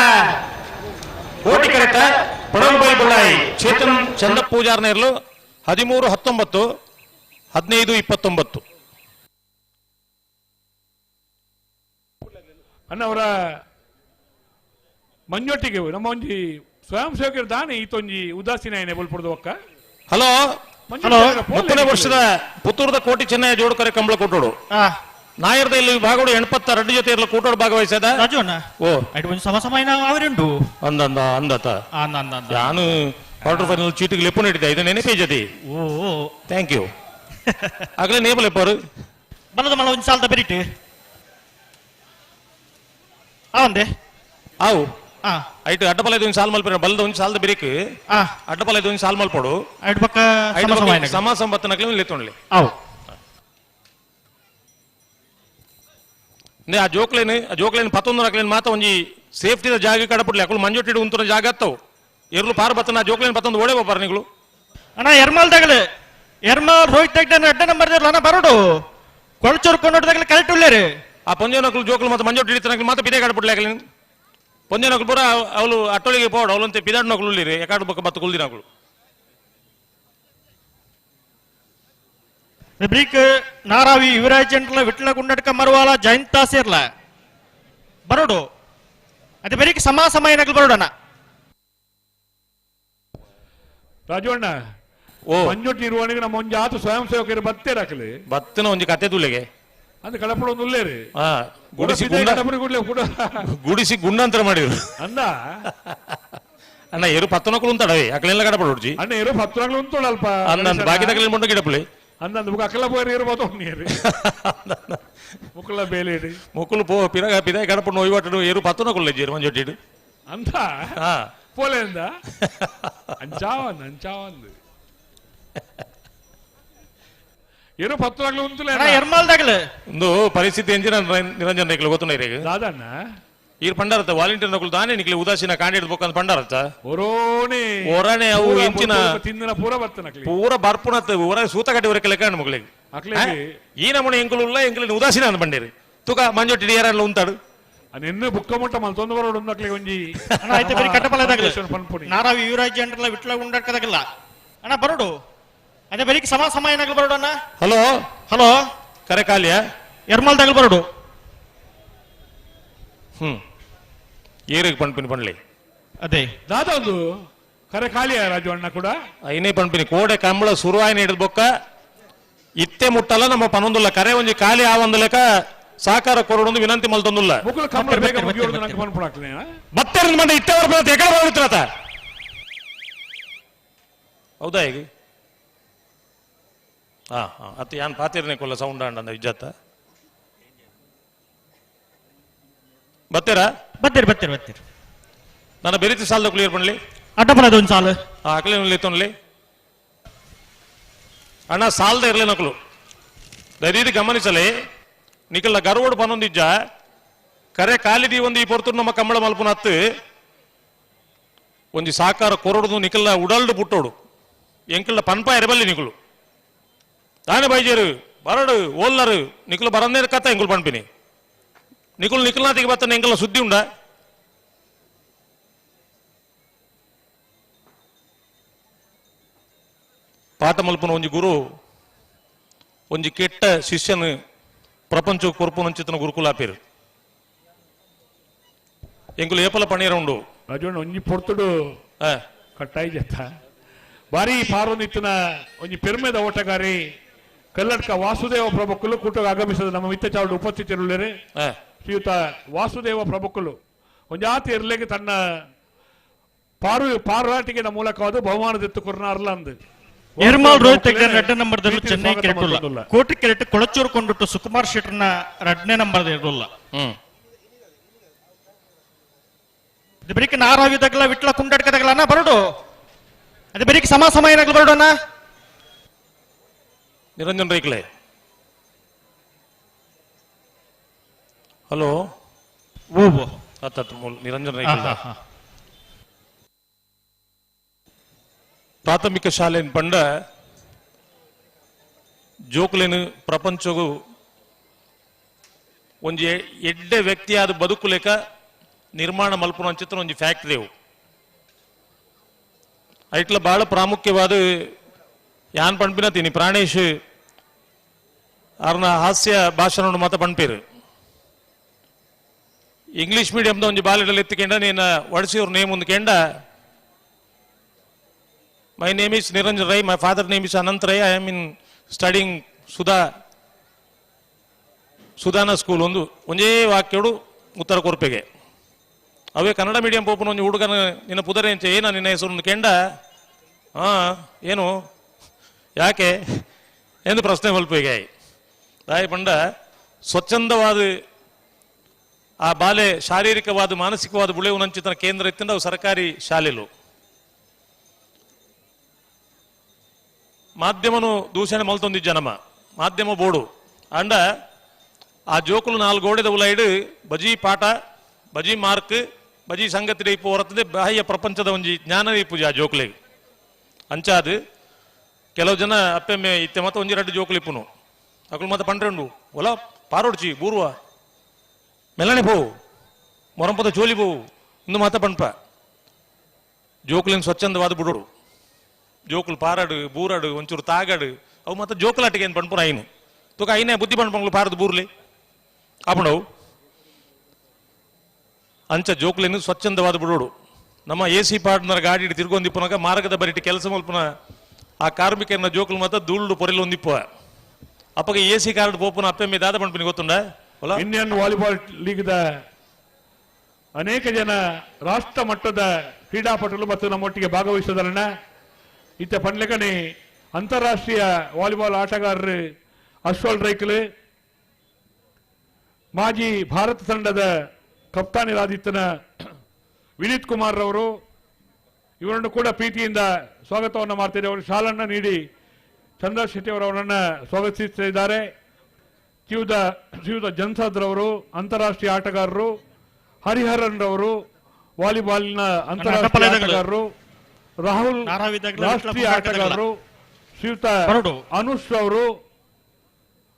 ಕೋಟಿ ಕರೆತ ಪಣೋಲಿ ಬೈಲು ಬೊಳ್ಳಾಯಿ ಚೇತನ್ ಚಂದ ಪೂಜಾರ್ ನೇರಲು 13 19 15 29 ಅಣ್ಣವರ ಮಂಜೊಟ್ಟಿಗೆ ನಮ್ಮ ಒಂಜಿ ಸ್ವಯಂ ಸೇವಕರು ದಾನೆ ಈತೊಂಜಿ ಉದಾಸೀನ ಏನೆ ಬಲ್ಪುಡ್ದು ಒಕ್ಕ ಹಲೋ ಹಲೋ 30ನೇ ವರ್ಷದ ಪುತ್ತೂರದ ಕೋಟಿ ಚೆನ್ನೈ ಜೋಡುಕರೆ ಕಂಬಳ ಕೊಟ್ಟೋಡು ನಾಯರ್ದ ಇಲ್ಲಿ ವಿಭಾಗಗಳು 82 ಜೊತೆ ಇರಲು ಕೂಟೋಡು ಭಾಗವಹಿಸದ ರಾಜು ಅಣ್ಣ ಓ ಒಂದು ಸಮ ಸಮಯ ಅವರುಂಟು ಅಂದ ಅಂದತ ನಾನು ಕ್ವಾರ್ಟರ್ ಫೈನಲ್ ಚೀಟಿಗೆ ಲೆಪ್ಪು ನೀಡಿದ್ದೆ ಇದು ನೆನಪೇಜದಿ ಓ thank you ಆಗಲೇ ನೇಬಲೆಪ್ಪರು ಬಲದ ಮಲ ಒಂದು ಸಾಲದ ಬೆರಿಟು ಆವಂದೆ ಆವು ಐಟು ಅಡ್ಡಪಲ ಒಂದು ಸಾಲ್ ಮಲ್ಪರ ಬಲದ ಒಂದು ಸಾಲದ ಬಿರಿಕ್ ಅಡ್ಡಪಲ ಒಂದು ಸಾಲ್ ಮಲ್ಪೋಡು ಸಮ ಸಂಬತ್ತನಕ್ಲೆ ಲೆತ್ತೊಂಡ್ಲಿ ಆವು ಆ ಜೋಕ್ಲೇನು ಆ ಜೋಕ್ಲೇನು ಪತ್ತೊಂದು ನಕ್ಲೇನು ಮಾತ ಒಂಜಿ ಸೇಫ್ಟಿದ ಜಾಗ ಕಡಪುಡ್ಲಿ ಅಕುಲು ಮಂಜೊಟ್ಟಿಡು ಉಂತುನ ಜಾಗ ಅತ್ತವು ಎರ್ಲು ಪಾರ್ ಬತ್ತನ ಆ ಜೋಕ್ಲೇನು ಪತ್ತೊಂದು ಓಡೆ ಬಾರ ನಿಗಳು ಅಣ್ಣ ಎರ್ಮಾಲ್ ತಗಲು ಎರ್ಮಾಲ್ ರೋಹಿತ್ ಹೆಗ್ಡೆ ಅಡ್ಡ ನಂಬರ್ ಅಣ್ಣ ಬರೋಡು ಕೊಳಚೂರು ಕೊಂಡೋಟದಾಗಲಿ ಕರೆಕ್ಟ್ ಉಳ್ಳೇರಿ ಆ ಪಂಜನಕ್ಲು ಜೋಕ್ಲು ಮತ್ತೆ ಮಂಜೊಟ್ಟಿ ಹಿಡಿತನಕ್ಲು ಮಾತ ಪಿದೆ ಕಡಪುಡ್ಲಿ ಆಗಲಿ ಪಂಜನಕ್ಲು ಪೂರ ಅವಳು ಅಟ್ಟೊಳಿಗೆ ಪೋಡು ಅವಳಂತೆ ಪಿದಾಡ್ ನಕ್ಲು ಉಳ್ಳಿರಿ ಎಕಾಡು ಬಕ್ಕ ಬತ್ತು ಕುಲ್ದಿನಕ್ಲು ಬ್ರೀಕ್ ನಾರಾವಿ ಯುವರಾಜ್ ಜಂಟ್ಲ ವಿಟ್ಲ ಗುಂಡಡ್ಕ ಮರುವಾಲ ಜಯಂತ ಸೇರ್ಲ ಬರೋಡು ಅದೇ ಬರೀಕ್ ಸಮ ಸಮಯ ನಗಲು ಬರೋಡಣ್ಣ ರಾಜವಣ್ಣ ಓ ಮಂಜೊಟ್ಟಿ ಇರುವವನಿಗೆ ನಮ್ಮ ಒಂಜಿ ಆತು ಸ್ವಯಂ ಸೇವಕರು ಬತ್ತೇ ರಾಕಲಿ ಬತ್ತನ ಒಂಜಿ ಕತೆ ತುಲೆಗೆ ಅಂದ್ರೆ ಕಡಪಡ ಒಂದು ಉಲ್ಲೇರಿ ಗುಡಿಸಿ ಗುಡಿಸಿ ಗುಂಡಂತರ ಮಾಡಿದ್ರು ಅಂದ ಅಣ್ಣ ಏರು ಪತ್ತನಕ್ಕಲು ಉಂತಾಡವೆ ಅಕಲೆಲ್ಲ ಕಡಪಡ ಹುಡ್ಜಿ ಅಣ್ಣ ಏರು ಪತ್ತನಕ್ಕಲು ಉಂತೋಳು ಅಲ್ಪ ಅಂದ ಬಾಕಿ ತಗಲಿ ಮುಂಡ ಗಿಡಪುಳಿ ಅಂದ ಬುಕ್ ಅಕಲ ಪೋಯರ್ ಏರು ಬಾತ ನೀರು ಮುಕ್ಕುಲ ಬೇಲೆ ಮುಕ್ಕುಲು ಪೋ ಪಿರಗ ಪಿದಾಯ ಕಡಪಡ ನೋಯ್ವಾಟಡು ಏರು ಪತ್ತನಕ್ಕಲು ಜೇರು ಮಂಜೊಟ್ಟಿಡು ಅಂತ ಪೋಲೆ ಅಂದ ಅಂಚಾವಂದ್ ಅಂಚಾವಂದ್ ಏನೋ ಪತ್ತನಾಗ್ಲು ಉಂತುಲೆ ಎರ್ಮಾಲ್ದಾಗಲು ಒಂದು ಪರಿಸ್ಥಿತಿ ಎಂಜಿನ ನಿರಂಜನ್ ರೇಖಲು ಗೊತ್ತುಂಡ ಇರೇಗ ದಾದಣ್ಣ ಈರ್ ಪಂಡಾರತ್ತ ವಾಲಂಟಿಯರ್ ನಕಲು ದಾನೆ ನಿಕ್ಲೆ ಉದಾಸೀನ ಕಾಂಡಿಡ್ ಬೊಕ್ಕಂತ ಪಂಡಾರತ್ತ ಒರೋಣೆ ಒರಾಣೆ ಅವು ಇಂಚಿನ ತಿಂದಿನ ಪೂರ ಬರ್ತನಕ್ಲಿ ಪೂರ ಬರ್ಪುಣತ್ತ ಒರ ಸೂತ ಕಟ್ಟಿ ಒರಕೆ ಲೆಕ್ಕ ಮುಗ್ಲಿಗೆ ಈ ನಮೂನೆ ಎಂಕುಲು ಉಲ್ಲ ಎಂಕುಲು ಉದಾಸೀನ ಅಂದ್ ಬಂಡೇರು ತುಕ ಮಂಜೊಟ್ಟಿ ಏರಲ್ಲ ಉಂತಾಡು ನಿನ್ನೆ ಬುಕ್ಕ ಮುಟ್ಟ ಮಲ್ತೊಂದು ಬರೋಡು ಅಕ್ಲೆ ಒಂಜಿ ಅಣ್ಣ ಆಯ್ತು ಬರೀ ಕಟ್ಟಪಲದಾಗಲ ನಾರಾವಿ ಯುವರಾಜ್ ಅಂಡ್ರಲ್ಲ ವಿಟ್ಲ ಉಂಡಾಡ್ಕದಾಗಲ್ಲ ಅಣ್ಣ ಬರೋಡು ಅದೇ ಬರೀ ಸಮ ಸಮ ಏನಾಗಲು ಬರೋಡು ಅಣ್ಣ. ಹಲೋ ಹಲೋ ಕರೆ ಕಾಲಿಯ ಎರ್ಮಲ್ದಾಗಲು ಬರೋಡು. ಏರಿಗೆ ಪಣ್ಪಿನಿ ಪಣ್ಲಿ ಅದೇ ದಾದೊಂದು ಕರೆ ಖಾಲಿಯ ರಾಜು ಅಣ್ಣ ಕೂಡ ಐನೇ ಪಣ್ಪಿನಿ ಕೋಡೆ ಕಂಬಳ ಸುರುವಾಯಿನ ಹಿಡಿದು ಬೊಕ್ಕ ಇತ್ತೆ ಮುಟ್ಟಲ್ಲ ನಮ್ಮ ಪನೊಂದುಲ್ಲ ಕರೆ ಒಂಜಿ ಖಾಲಿ ಆವಂದು ಲೆಕ್ಕ ಸಾಕಾರ ಕೊರಡೊಂದು ವಿನಂತಿ ಮಲ್ತೊಂದುಲ್ಲ ಮುಕುಲು ಕಂಬಳ ಬೇಗ ಮುಗಿಯೋದು ನಂಗೆ ಪನ್ಪುಣಾಕ್ಲೆ ಬತ್ತೆರಿಂದ ಮಂಡ ಇತ್ತೆ ಬರ್ಬೋದು ಎಕಡೆ ಬರ್ತಾತ ಹೌದಾ ಈಗ ಹಾ ಹಾ ಅತ್ತ ಯಾನ್ ಪಾತಿರ್ನೆ ಕೊಲ್ಲ ಸೌಂಡ್ ಅಂಡ ಇಜ್ಜತ್ತ ಬತ್ತೀರಾ ಬತ್ತೀರಿ ಬತ್ತೀರಿ ಬತ್ತೀರಿ ನನ್ನ ಬೆರಿತಿ ಸಾಲದ ಕ್ಲಿಯರ್ ಪಣ್ಲಿ ಅಡ್ಡಪಲದ ಒಂದು ಸಾಲು ಅಕ್ಲೆ ತೊನ್ಲಿ ಅಣ್ಣ ಸಾಲದ ಇರಲಿ ನಕಲು ದಯದೀದಿ ಗಮನಿಸಲಿ ನಿಕಲ್ಲ ಗರ್ವಡ್ ಪನೊಂದಿಜ್ಜ ಕರೆ ಕಾಲಿದಿ ಒಂದು ಈ ಪೊರ್ತುರು ನಮ್ಮ ಕಂಬಳ ಮಲ್ಪುನ ಹತ್ತು ಒಂಜಿ ಸಾಕಾರ ಕೊರಡುದು ನಿಕಲ್ಲ ಉಡಲ್ಡು ಪುಟ್ಟೋಡು ಎಂಕಲ್ಲ ಪನ್ಪ ಎರಬಲ್ಲಿ ನಿಕಲು ತಾನೇ ಬೈಜೇರು ಬರಡು ಓಲ್ಲರು ನಿಕಲು ಬರಂದೇ ಕತ್ತ ಎಂಕುಲು ಪನ್ಪಿನಿ ನಿಕುಲು ನಿಕಲ್ನಾತಿಗೆ ಬತ್ತನ ಎಂಕಲ್ಲ ಸುದ್ದಿ ಉಂಡ ಪಾಠ ಮಲ್ಪುನ ಒಂಜಿ ಗುರು ಒಂಜಿ ಕೆಟ್ಟ ಶಿಷ್ಯನು ಪ್ರಪಂಚ ಕೊರ್ಪುನಂಚಿತನ ಗುರುಕುಲಾಪೇರು ಎಂಕುಲು ಏಪಲ ಪಣೀರ ಉಂಡು ರಾಜಣ್ಣ ಒಂಜಿ ಪೊರ್ತುಡು ಕಟ್ಟಾಯಿ ಜತ್ತ ಬಾರಿ ಪಾರ್ವನಿತ್ತಿನ ಒಂಜಿ ಪೆರ್ಮೆದ ಓಟಗಾರಿ ಕಲ್ಲಡ್ಕ ವಾಸುದೇವ ಪ್ರಭುಕುಲು ಕೂಟಗ ಆಗಮಿಸಿದ ನಮ್ಮ ಮಿತ್ತ ಚಾವಡು ಉಪಸ್ಥಿತರುಳ್ಳೇರೆ ಶ್ರೀಯುತ ವಾಸುದೇವ ಪ್ರಭುಕುಲು ಒಂಜಾತಿ ಇರ್ಲಿಕ್ಕೆ ತನ್ನ ಪಾರುರಾಟಿಕೆದ ಮೂಲಕವಾದ ಬಹುಮಾನದೆತ್ತು ಕೊರ್ನಾರ್ಲ ಅಂದು ಎರ್ಮಾಲ್ ರೋಹಿತ್ ಹೆಗ್ಡೆ ಎರಡನೇ ನಂಬರ್ ಚೆನ್ನೈ ಕೆರೆಟುಲ್ಲ ಕೋಟಿ ಕೆರೆಟ್ ಕೊಳಚೂರು ಕೊಂಡಿಟ್ಟು ಸುಕುಮಾರ್ ಶೆಟ್ಟರ್ನ ಎರಡನೇ ನಂಬರ್ ಇರಲ್ಲ. ಅದು ಬರೀಕ್ ನಾರಾವಿದಾಗಲ ವಿಟ್ಲ ಕುಂಡಾಡ್ಕದಾಗಲ ಅಣ್ಣ ಬರೋಡು ಅದೇ ಬರೀಕ್ ಸಮ ಸಮ ಏನಾಗಲು ಬರೋಡು ಅಣ್ಣ. ನಿರಂಜನ್ ರೈಕ್ಲೆ ಹಲೋ ಓ ಅತ್ತ ನಿರಂಜನ್ ರೈಕ್ಲೆ ಪ್ರಾಥಮಿಕ ಶಾಲೆನ್ ಪಂಡ ಜೋಕುಲೇನು ಪ್ರಪಂಚಗು ಒಂಜಿ ಎಡ್ಡೆ ವ್ಯಕ್ತಿಯಾದ ಬದುಕುಲೇಕ ನಿರ್ಮಾಣ ಮಲ್ಪುನ ಚಿತ್ರ ಒಂಜಿ ಫ್ಯಾಕ್ಟ್ರಿ ಅವು. ಐಟ್ಲ ಬಹಳ ಪ್ರಾಮುಖ್ಯವಾದ ಯಾನ್ ಪಣ್ಪಿನ ತಿನಿ ಪ್ರಾಣೇಶ್ ಅರ್ನ ಹಾಸ್ಯ ಭಾಷಣ ಮಾತ ಪಣ್ಪೇರು. ಇಂಗ್ಲಿಷ್ ಮೀಡಿಯಂದ ಒಂಜಿ ಬಾಲೆಡಲ್ಲಿ ಎತ್ತಿಕೆಂಡ ನೀನು ವಡ್ಸಿಯವ್ರ ನೇಮ್ ಒಂದು ಕೆಂಡ my name is Niranjan Rai, my father name is Anant Rai, I am in studying Sudhana school ಒಂದು ಒಂದೇ ವಾಕ್ಯಡು ಉತ್ತರ ಕೊರ್ಪೆಗೆ. ಅವೇ ಕನ್ನಡ ಮೀಡಿಯಂ ಪೋಪನ ಒಂಜಿ ಹುಡುಗನ ನಿನ್ನ ಪುದರೆ ಅಂಚೆ ಏನ ನಿನ್ನ ಹೆಸರು ಕೆಂಡ ಹಾ ಏನು ಯಾಕೆ ಎಂದು ಪ್ರಶ್ನೆ ಮಲ್ಪೆಗೆ. ತಾಯಿ ಪಂಡ ಸ್ವಚ್ಛಂದವಾದ ಆ ಬಾಲೆ ಶಾರೀರಿಕವಾದ ಮಾನಸಿಕವಾದ ಬುಳೆವು ನಂಚಿತನ ಕೇಂದ್ರ ಇತ್ತಿಂದ ಅವು ಸರ್ಕಾರಿ ಶಾಲೆಲು. ಮಾಧ್ಯಮನು ದೂಷಣೆ ಮಲ್ತೊಂದಿಜ್ಜ ನಮ್ಮ ಮಾಧ್ಯಮ ಬೋರ್ಡು ಅಂಡ ಆ ಜೋಕುಲು ನಾಲ್ಕು ಗೋಡೆದ ಉಲೈಡು ಬಜಿ ಪಾಠ ಬಜಿ ಮಾರ್ಕ್ ಬಜಿ ಸಂಗತಿ ಇಪ್ಪು ಹೊರತದೆ ಬಾಹ್ಯ ಪ್ರಪಂಚದ ಒಂಜಿ ಜ್ಞಾನ ಇಪ್ಪುಜಿ ಆ ಜೋಕುಲಿಗೆ. ಅಂಚಾದು ಕೆಲವು ಜನ ಅಪ್ಪೆಮ್ಮೆ ಇತ್ತೆ ಮತ್ತೆ ಒಂಜಿ ರಡ್ಡು ಜೋಕುಲು ಇಪ್ಪುನು ಅಕುಲು ಮತ್ತೆ ಪಂಡ್ರೆಂಡು ಒಲ ಪಾರೋಡ್ಚಿ ಬೂರ್ವ ಮೆಲ್ಲನೆ ಪೋವು ಮೊರಂಪದ ಜೋಲಿ ಪೋವು ಇಂದು ಮಾತ ಪಣ್ಪ ಜೋಕುಲಿನ ಸ್ವಚ್ಛಂದವಾದ ಬಿಡೋಡು ಜೋಕುಲು ಪಾರಾಡು ಬೂರಾಡು ಒಂಚೂರು ತಾಗಾಡು ಅವು ಮತ್ತೆ ಜೋಕುಲಾಟಿಗೆ ಏನು ಪಣ್ಪುನ ಐನು ತುಕ ಐನೇ ಬುದ್ಧಿ ಪಣ್ಪಂಗ್ಲು ಪಾರದು ಬೂರ್ಲಿ ಆಪಣವು ಅಂಚ ಜೋಕುಲಿನ ಸ್ವಚ್ಛಂದವಾದ ಬಿಡೋಡು. ನಮ್ಮ ಎ ಸಿ ಪಾರ್ಟ್ನರ್ ಗಾಡಿ ತಿರ್ಗೊಂದಿಪ್ಪನಾಗ ಮಾರ್ಗದ ಬರಿಟಿ ಕೆಲಸ ಮಲ್ಪನ ಆ ಕಾರ್ಮಿಕರನ್ನ ಜೋಕುಲು ಮಾತ್ರ ಧೂಳು ಪೊರೆಲು ಒಂದಿಪ್ಪ ಅಪ್ಪಗ ಎ ಸಿ ಕಾರ್ಡ್ ಪೋಪುನ ಅಪ್ಪೆಮ್ಮೆ ದಾದ ಪಣ್ಪಿನಿ ಗೊತ್ತುಂಡ. ಇಂಡಿಯನ್ ವಾಲಿಬಾಲ್ ಲೀಗ್ದ ಅನೇಕ ಜನ ರಾಷ್ಟ್ರ ಮಟ್ಟದ ಕ್ರೀಡಾಪಟುಗಳು ಮತ್ತು ನಮ್ಮೊಟ್ಟಿಗೆ ಭಾಗವಹಿಸಿದರನ್ನ ಇತ್ತ ಪಂಡ್ಲೆಕನೆ ಅಂತಾರಾಷ್ಟ್ರೀಯ ವಾಲಿಬಾಲ್ ಆಟಗಾರರು ಅಶ್ವಲ್ ರೈಕ್ಲು ಮಾಜಿ ಭಾರತ ತಂಡದ ಕಪ್ತಾನಿರಾದಿತ್ತನ ವಿನೀತ್ ಕುಮಾರ್ ರವರು ಇವರನ್ನು ಕೂಡ ಪ್ರೀತಿಯಿಂದ ಸ್ವಾಗತವನ್ನು ಮಾಡ್ತಿದ್ದಾರೆ. ಅವರು ಶಾಲನ್ನು ನೀಡಿ ಚಂದ್ರ ಶೆಟ್ಟಿ ಅವರನ್ನು ಸ್ವಾಗತಿಸುತ್ತಿದ್ದಾರೆ. ಶ್ರೀಯುತ ಜನ್ಸಾದ್ರವರು ಅಂತಾರಾಷ್ಟ್ರೀಯ ಆಟಗಾರರು, ಹರಿಹರನ್ ರವರು ವಾಲಿಬಾಲ್ನ ಅಂತಾರಾಷ್ಟ್ರೀಯ ಆಟಗಾರರು, ರಾಹುಲ್ ರಾಷ್ಟ್ರೀಯ ಆಟಗಾರರು, ಶ್ರೀಯುತ ಅನುಷ್ ಅವರು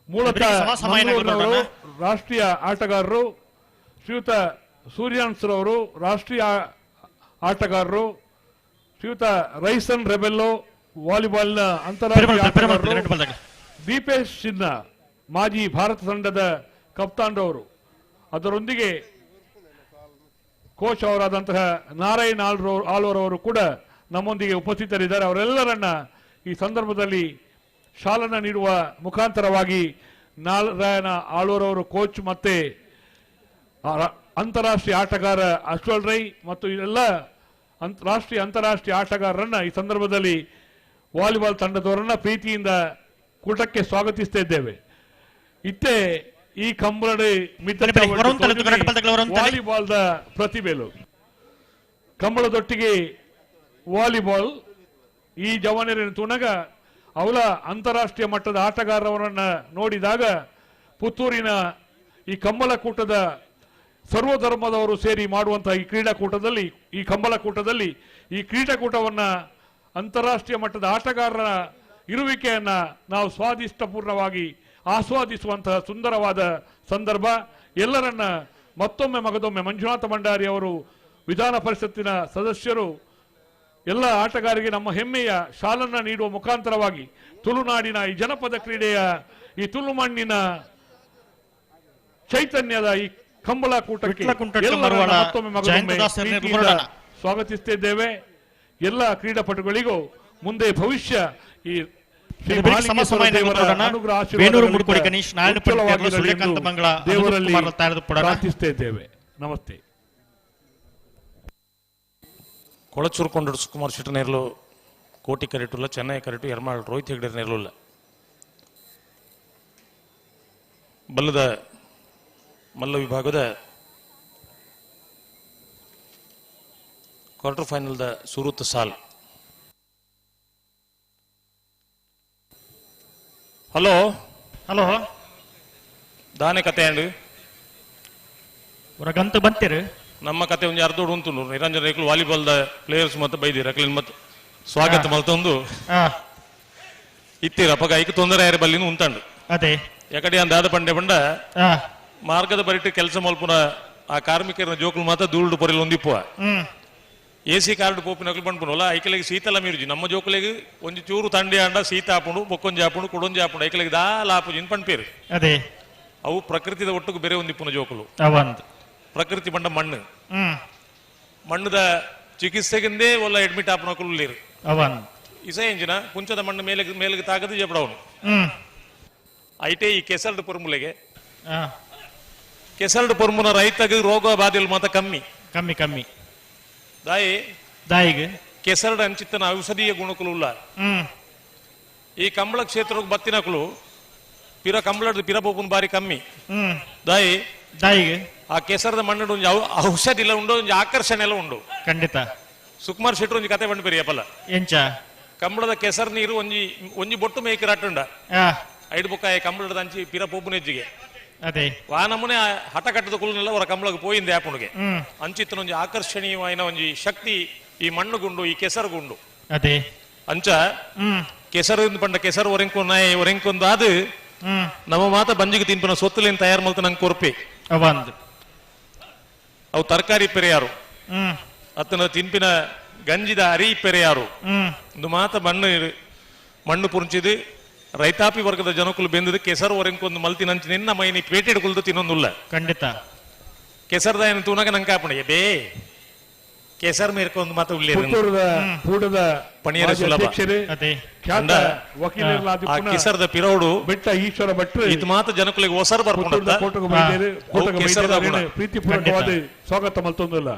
ಮೂಲತಃ ಮಂಗಳೂರಿನವರು, ರಾಷ್ಟ್ರೀಯ ಆಟಗಾರರು. ಶ್ರೀಯುತ ಸೂರ್ಯಾನ್ಸ್ರವರು ರಾಷ್ಟ್ರೀಯ ಆಟಗಾರರು. ಶ್ರೀಯುತ ರೈಸನ್ ರೆಬೆಲ್ಲೋ ವಾಲಿಬಾಲ್ನ ಅಂತಾರಾಷ್ಟ್ರೀಯ ಆಟಗಾರರು. ದೀಪೇಶ್ ಸಿನ್ಹಾ ಮಾಜಿ ಭಾರತ ತಂಡದ ಕಪ್ತಾನ್ರವರು. ಅದರೊಂದಿಗೆ ಕೋಚ್ ಅವರಾದಂತಹ ನಾರಾಯಣ್ ಆಲ್ವರವರು ಕೂಡ ನಮ್ಮೊಂದಿಗೆ ಉಪಸ್ಥಿತರಿದ್ದಾರೆ. ಅವರೆಲ್ಲರನ್ನ ಈ ಸಂದರ್ಭದಲ್ಲಿ ಶಾಲನ್ನು ನೀಡುವ ಮುಖಾಂತರವಾಗಿ ನಾರಾಯಣ ಆಳ್ವರವರು ಕೋಚ್ ಮತ್ತೆ ಅಂತಾರಾಷ್ಟ್ರೀಯ ಆಟಗಾರ ಅಶ್ವಲ್ ರೈ ಮತ್ತು ಎಲ್ಲ ರಾಷ್ಟ್ರೀಯ ಅಂತಾರಾಷ್ಟ್ರೀಯ ಆಟಗಾರರನ್ನ ಈ ಸಂದರ್ಭದಲ್ಲಿ ವಾಲಿಬಾಲ್ ತಂಡದವರನ್ನ ಪ್ರೀತಿಯಿಂದ ಕೂಟಕ್ಕೆ ಸ್ವಾಗತಿಸ್ತಾ ಇದ್ದೇವೆ. ಇತ್ತೆ ಈ ಕಂಬಳಡಿ ವಾಲಿಬಾಲ್ದ ಪ್ರತಿಭೆಲು ಕಂಬಳದೊಟ್ಟಿಗೆ ವಾಲಿಬಾಲ್ ಈ ಜವಾನರಿನ ತುಣಗ ಅವಳ ಅಂತಾರಾಷ್ಟ್ರೀಯ ಮಟ್ಟದ ಆಟಗಾರರವರನ್ನ ನೋಡಿದಾಗ ಪುತ್ತೂರಿನ ಈ ಕಂಬಳಕೂಟದ ಸರ್ವಧರ್ಮದವರು ಸೇರಿ ಮಾಡುವಂತಹ ಈ ಕ್ರೀಡಾಕೂಟದಲ್ಲಿ, ಈ ಕಂಬಳಕೂಟದಲ್ಲಿ ಈ ಕ್ರೀಡಾಕೂಟವನ್ನು ಅಂತಾರಾಷ್ಟ್ರೀಯ ಮಟ್ಟದ ಆಟಗಾರರ ಇರುವಿಕೆಯನ್ನು ನಾವು ಸ್ವಾದಿಷ್ಟಪೂರ್ಣವಾಗಿ ಆಸ್ವಾದಿಸುವಂತಹ ಸುಂದರವಾದ ಸಂದರ್ಭ. ಎಲ್ಲರನ್ನ ಮತ್ತೊಮ್ಮೆ ಮಗದೊಮ್ಮೆ ಮಂಜುನಾಥ ಭಂಡಾರಿ ಅವರು ವಿಧಾನ ಪರಿಷತ್ತಿನ ಸದಸ್ಯರು ಎಲ್ಲ ಆಟಗಾರರಿಗೆ ನಮ್ಮ ಹೆಮ್ಮೆಯ ಶಾಲನ್ನು ನೀಡುವ ಮುಖಾಂತರವಾಗಿ ತುಳುನಾಡಿನ ಈ ಜನಪದ ಕ್ರೀಡೆಯ ಈ ತುಳು ಮಣ್ಣಿನ ಚೈತನ್ಯದ ಈ ಕಂಬಳ ಕೂಟಕ್ಕೆ ಮತ್ತೊಮ್ಮೆ ಮಗದೊಮ್ಮೆ ಸ್ವಾಗತಿಸುತ್ತಿದ್ದೇವೆ. ಎಲ್ಲ ಕ್ರೀಡಾಪಟುಗಳಿಗೂ ಮುಂದೆ ಭವಿಷ್ಯ ಈ ದೇವರಲ್ಲಿ ಪ್ರಾರ್ಥಿಸ್ತಾ ಇದ್ದೇವೆ. ನಮಸ್ತೆ. ಕೊಳಚೂರು ಕೊಂಡರು ಸುಕುಮಾರ್ ಶೆಟ್ಟರ್ ನೇರ್ಲು, ಕೋಟಿ ಕರೆಟುಲ್ಲ, ಚೆನ್ನೈ ಕರೆಟು, ಎರ್ಮಾಳ್ ರೋಹಿತ್ ಹೆಗ್ಡೆ ನೇರ್ಲುಲ್ಲ. ಬಲ್ಲದ ಮಲ್ಲ ವಿಭಾಗದ ಕ್ವಾರ್ಟರ್ ಫೈನಲ್ದ ಸುರುತ ಸಾಲ್. ಹಲೋ ಹಲೋ ದಾನೆ ಕತೆ ಅಂಡ್ ಹೊರಗಂತ ಬಂತೀರಿ. ನಮ್ಮ ಕತೆ ಒಂಜಿ ಅರ್ಧೋಡು ಉಂಟು. ನಿರಂಜನ್ ರೇಕ್ಲು volleyball the players ಮತ್ತೆ ಬೈದಿರ ಅಕ್ಲಿನ್ ಮತ್ತೆ ಸ್ವಾಗತ ಮಲ್ತೊಂದು ಇತ್ತೀರ ಅಪಗ ಐಕ್ ತೊಂದರೆ ಯಾರು ಬಲ್ಲಿನ ಉಂಟಂಡು. ಅದೇ ಯಾಕಡೆ ಅಂದಾದ ಪಂಡೆ ಬಂಡ ಮಾರ್ಗದ ಬರಿಟ್ಟು ಕೆಲಸ ಮಲ್ಪುನ ಆ ಕಾರ್ಮಿಕರ ಜೋಕುಲು ಮಾತ್ರ ದೂಳ್ಡು ಪೊರಿಲ್ ಒಂದಿಪ್ಪುವ. A C card ಪೋಪಿನಕ್ಲು ಬಂಡ್ಪುನಲ್ಲ ಐಕಲಿಗೆ ಶೀತಲ ಮೀರುಜಿ ನಮ್ಮ ಜೋಕುಲಿಗೆ ಒಂಜಿ ಚೂರು ತಂಡಿ ಅಂಡ ಶೀತ ಆಪುಂಡು ಬೊಕ್ಕೊಂಜಿ ಆಪುಂಡು ಕುಡೊಂಜಿ ಆಪುಂಡು ಐಕಲಿಗೆ ದಾಲ ಆಪುಜಿ ಪಣ್ಪೇರು. ಅದೇ ಅವು ಪ್ರಕೃತಿದ ಒಟ್ಟುಗು ಬೇರೆ ಒಂದಿಪ್ಪುನ ಜೋಕುಲು. ಪ್ರಕೃತಿ ಬಂಡ ಮಣ್ಣು ಮಣ್ಣುದ ಚಿಕಿತ್ಸೆಗಿಂದೇ ಒಲ್ಲ ಅಡ್ಮಿಟ್ ಆಪುನಕುಲು ಲೇರು. ಇಸೆ ಎಂಜಿನ ಕುಂಚದ ಮಣ್ಣು ಮೇಲೆ ಮೇಲಿಗೆ ತಾಗದು ಜಪಡವನು ಐಟೇ ಈ ಕೆಸರ್ಡ್ ಪೊರ್ಮುಲೆಗೆ ಕೆಸರ್ಡ್ ಪೊರ್ಮುನ ರೈತಗೆ ರೋಗ ಬಾಧೆಲು ಮಾತ ಕಮ್ಮಿ ಕಮ್ಮಿ ಕಮ್ಮಿ ದಾಯಿ ದಾಯಿಗೆ ಕೆಸರ್ಡ್ ಅಂಚಿತ್ತನ ಔಷಧೀಯ ಗುಣಕುಲು ಉಲ್ಲ. ಈ ಕಂಬಳ ಕ್ಷೇತ್ರಕ್ಕೆ ಬತ್ತಿನಕುಲು ಪಿರ ಕಂಬಳದ ಪಿರ ಪೋಪುನ ಬಾರಿ ಕಮ್ಮಿ ದಾಯಿ ದಾಯಿಗೆ ಆ ಕೆಸರದ ಮಣ್ಣು ಒಂಜಿ ಔಷಧಿ ಇಲ್ಲ ಉಂಡು ಒಂಜಿ ಆಕರ್ಷಣೆ ಎಲ್ಲ ಉಂಡು. ಖಂಡಿತ ಸುಕುಮಾರ್ ಶೆಟ್ಟರು ಒಂಜಿ ಕತೆ ಬಂಡು ಪೆರಿಯಪ್ಪಲ್ಲ ಎಂಚ ಕಂಬಳದ ಕೆಸರ್ ನೀರು ಒಂಜಿ ಒಂಜಿ ಬೊಟ್ಟು ಮೇಯ್ಕಿರಾಟುಂಡ ಐಡು ಬೊಕ್ಕಾಯ ಕಂಬಳದ ಅಂಚಿ ಪಿರ ಪೋಪುನೆಜ್ಜಿಗೆ ಅದೇ ವಾನಮುನೆ ಹಠ ಕಟ್ಟದ ಕುಲನೆಲ್ಲ ಅವರ ಕಂಬಳಗೆ ಪೋಯಿಂದೆ ಆಪುಣಿಗೆ ಅಂಚಿತ್ತನ ಒಂಜಿ ಆಕರ್ಷಣೀಯವಾಯಿನ ಒಂಜಿ ಶಕ್ತಿ ಈ ಮಣ್ಣುಗುಂಡು ಈ ಕೆಸರುಗುಂಡು. ಅದೇ ಅಂಚ ಕೆಸರು ಪಂಡ ಕೆಸರು ಒರೆಂಕು ನಾಯಿ ಒರೆಂಕೊಂದು ಅದು ನಮ್ಮ ಮಾತ ಬಂಜಿಗೆ ತಿನ್ಪುನ ಸೊತ್ತುಲೇನು ತಯಾರು ಮಲ್ತ ನಂಗೆ ಕೊರ್ಪೆ ಅವು ತರಕಾರಿ ಪೆರೆಯಾರು ಅತ್ತನ ತಿನ್ಪಿನ ಗಂಜಿದ ಅರಿ ಪೆರೆಯಾರು ಒಂದು ಮಾತ ಮಣ್ಣು ಮಣ್ಣು ಪುಂಚಿದು ರೈತಾಪಿ ವರ್ಗದ ಜನಕುಲು ಬೆಂದದು ಕೆಸರು ಒರೆಂಕೊಂದು ಮಲ್ತಿನಂಚಿ ನಿನ್ನ ಮೈನಿ ಪೇಟೆಡ್ ಕುಲ್ದು ತಿನ್ನೊಂದುಲ್ಲ. ಖಂಡಿತ ಕೆಸರ್ದ ಏನು ತೂನಗ ನಂಗೆ ಕಾಪುಣ ಬೇ ಕೆಸರ್ ಮೇರ್ಕೊಂದು ಮಾತ ಪೂಡದ ಪಣಿಯರ ಸುಲಭ ಕೆಸರದ ಪಿರೋಡು ಬೆಟ್ಟ ಈಶ್ವರ ಭಟ್ರು ಇದು ಮಾತ ಜನಕುಲಿಗೆ ಹೊಸರು ಬರ್ಕೊಂಡು ಪ್ರೀತಿಪೂರ್ವಕವಾದ ಸ್ವಾಗತ ಮಲ್ತೊಂದಿಲ್ಲ.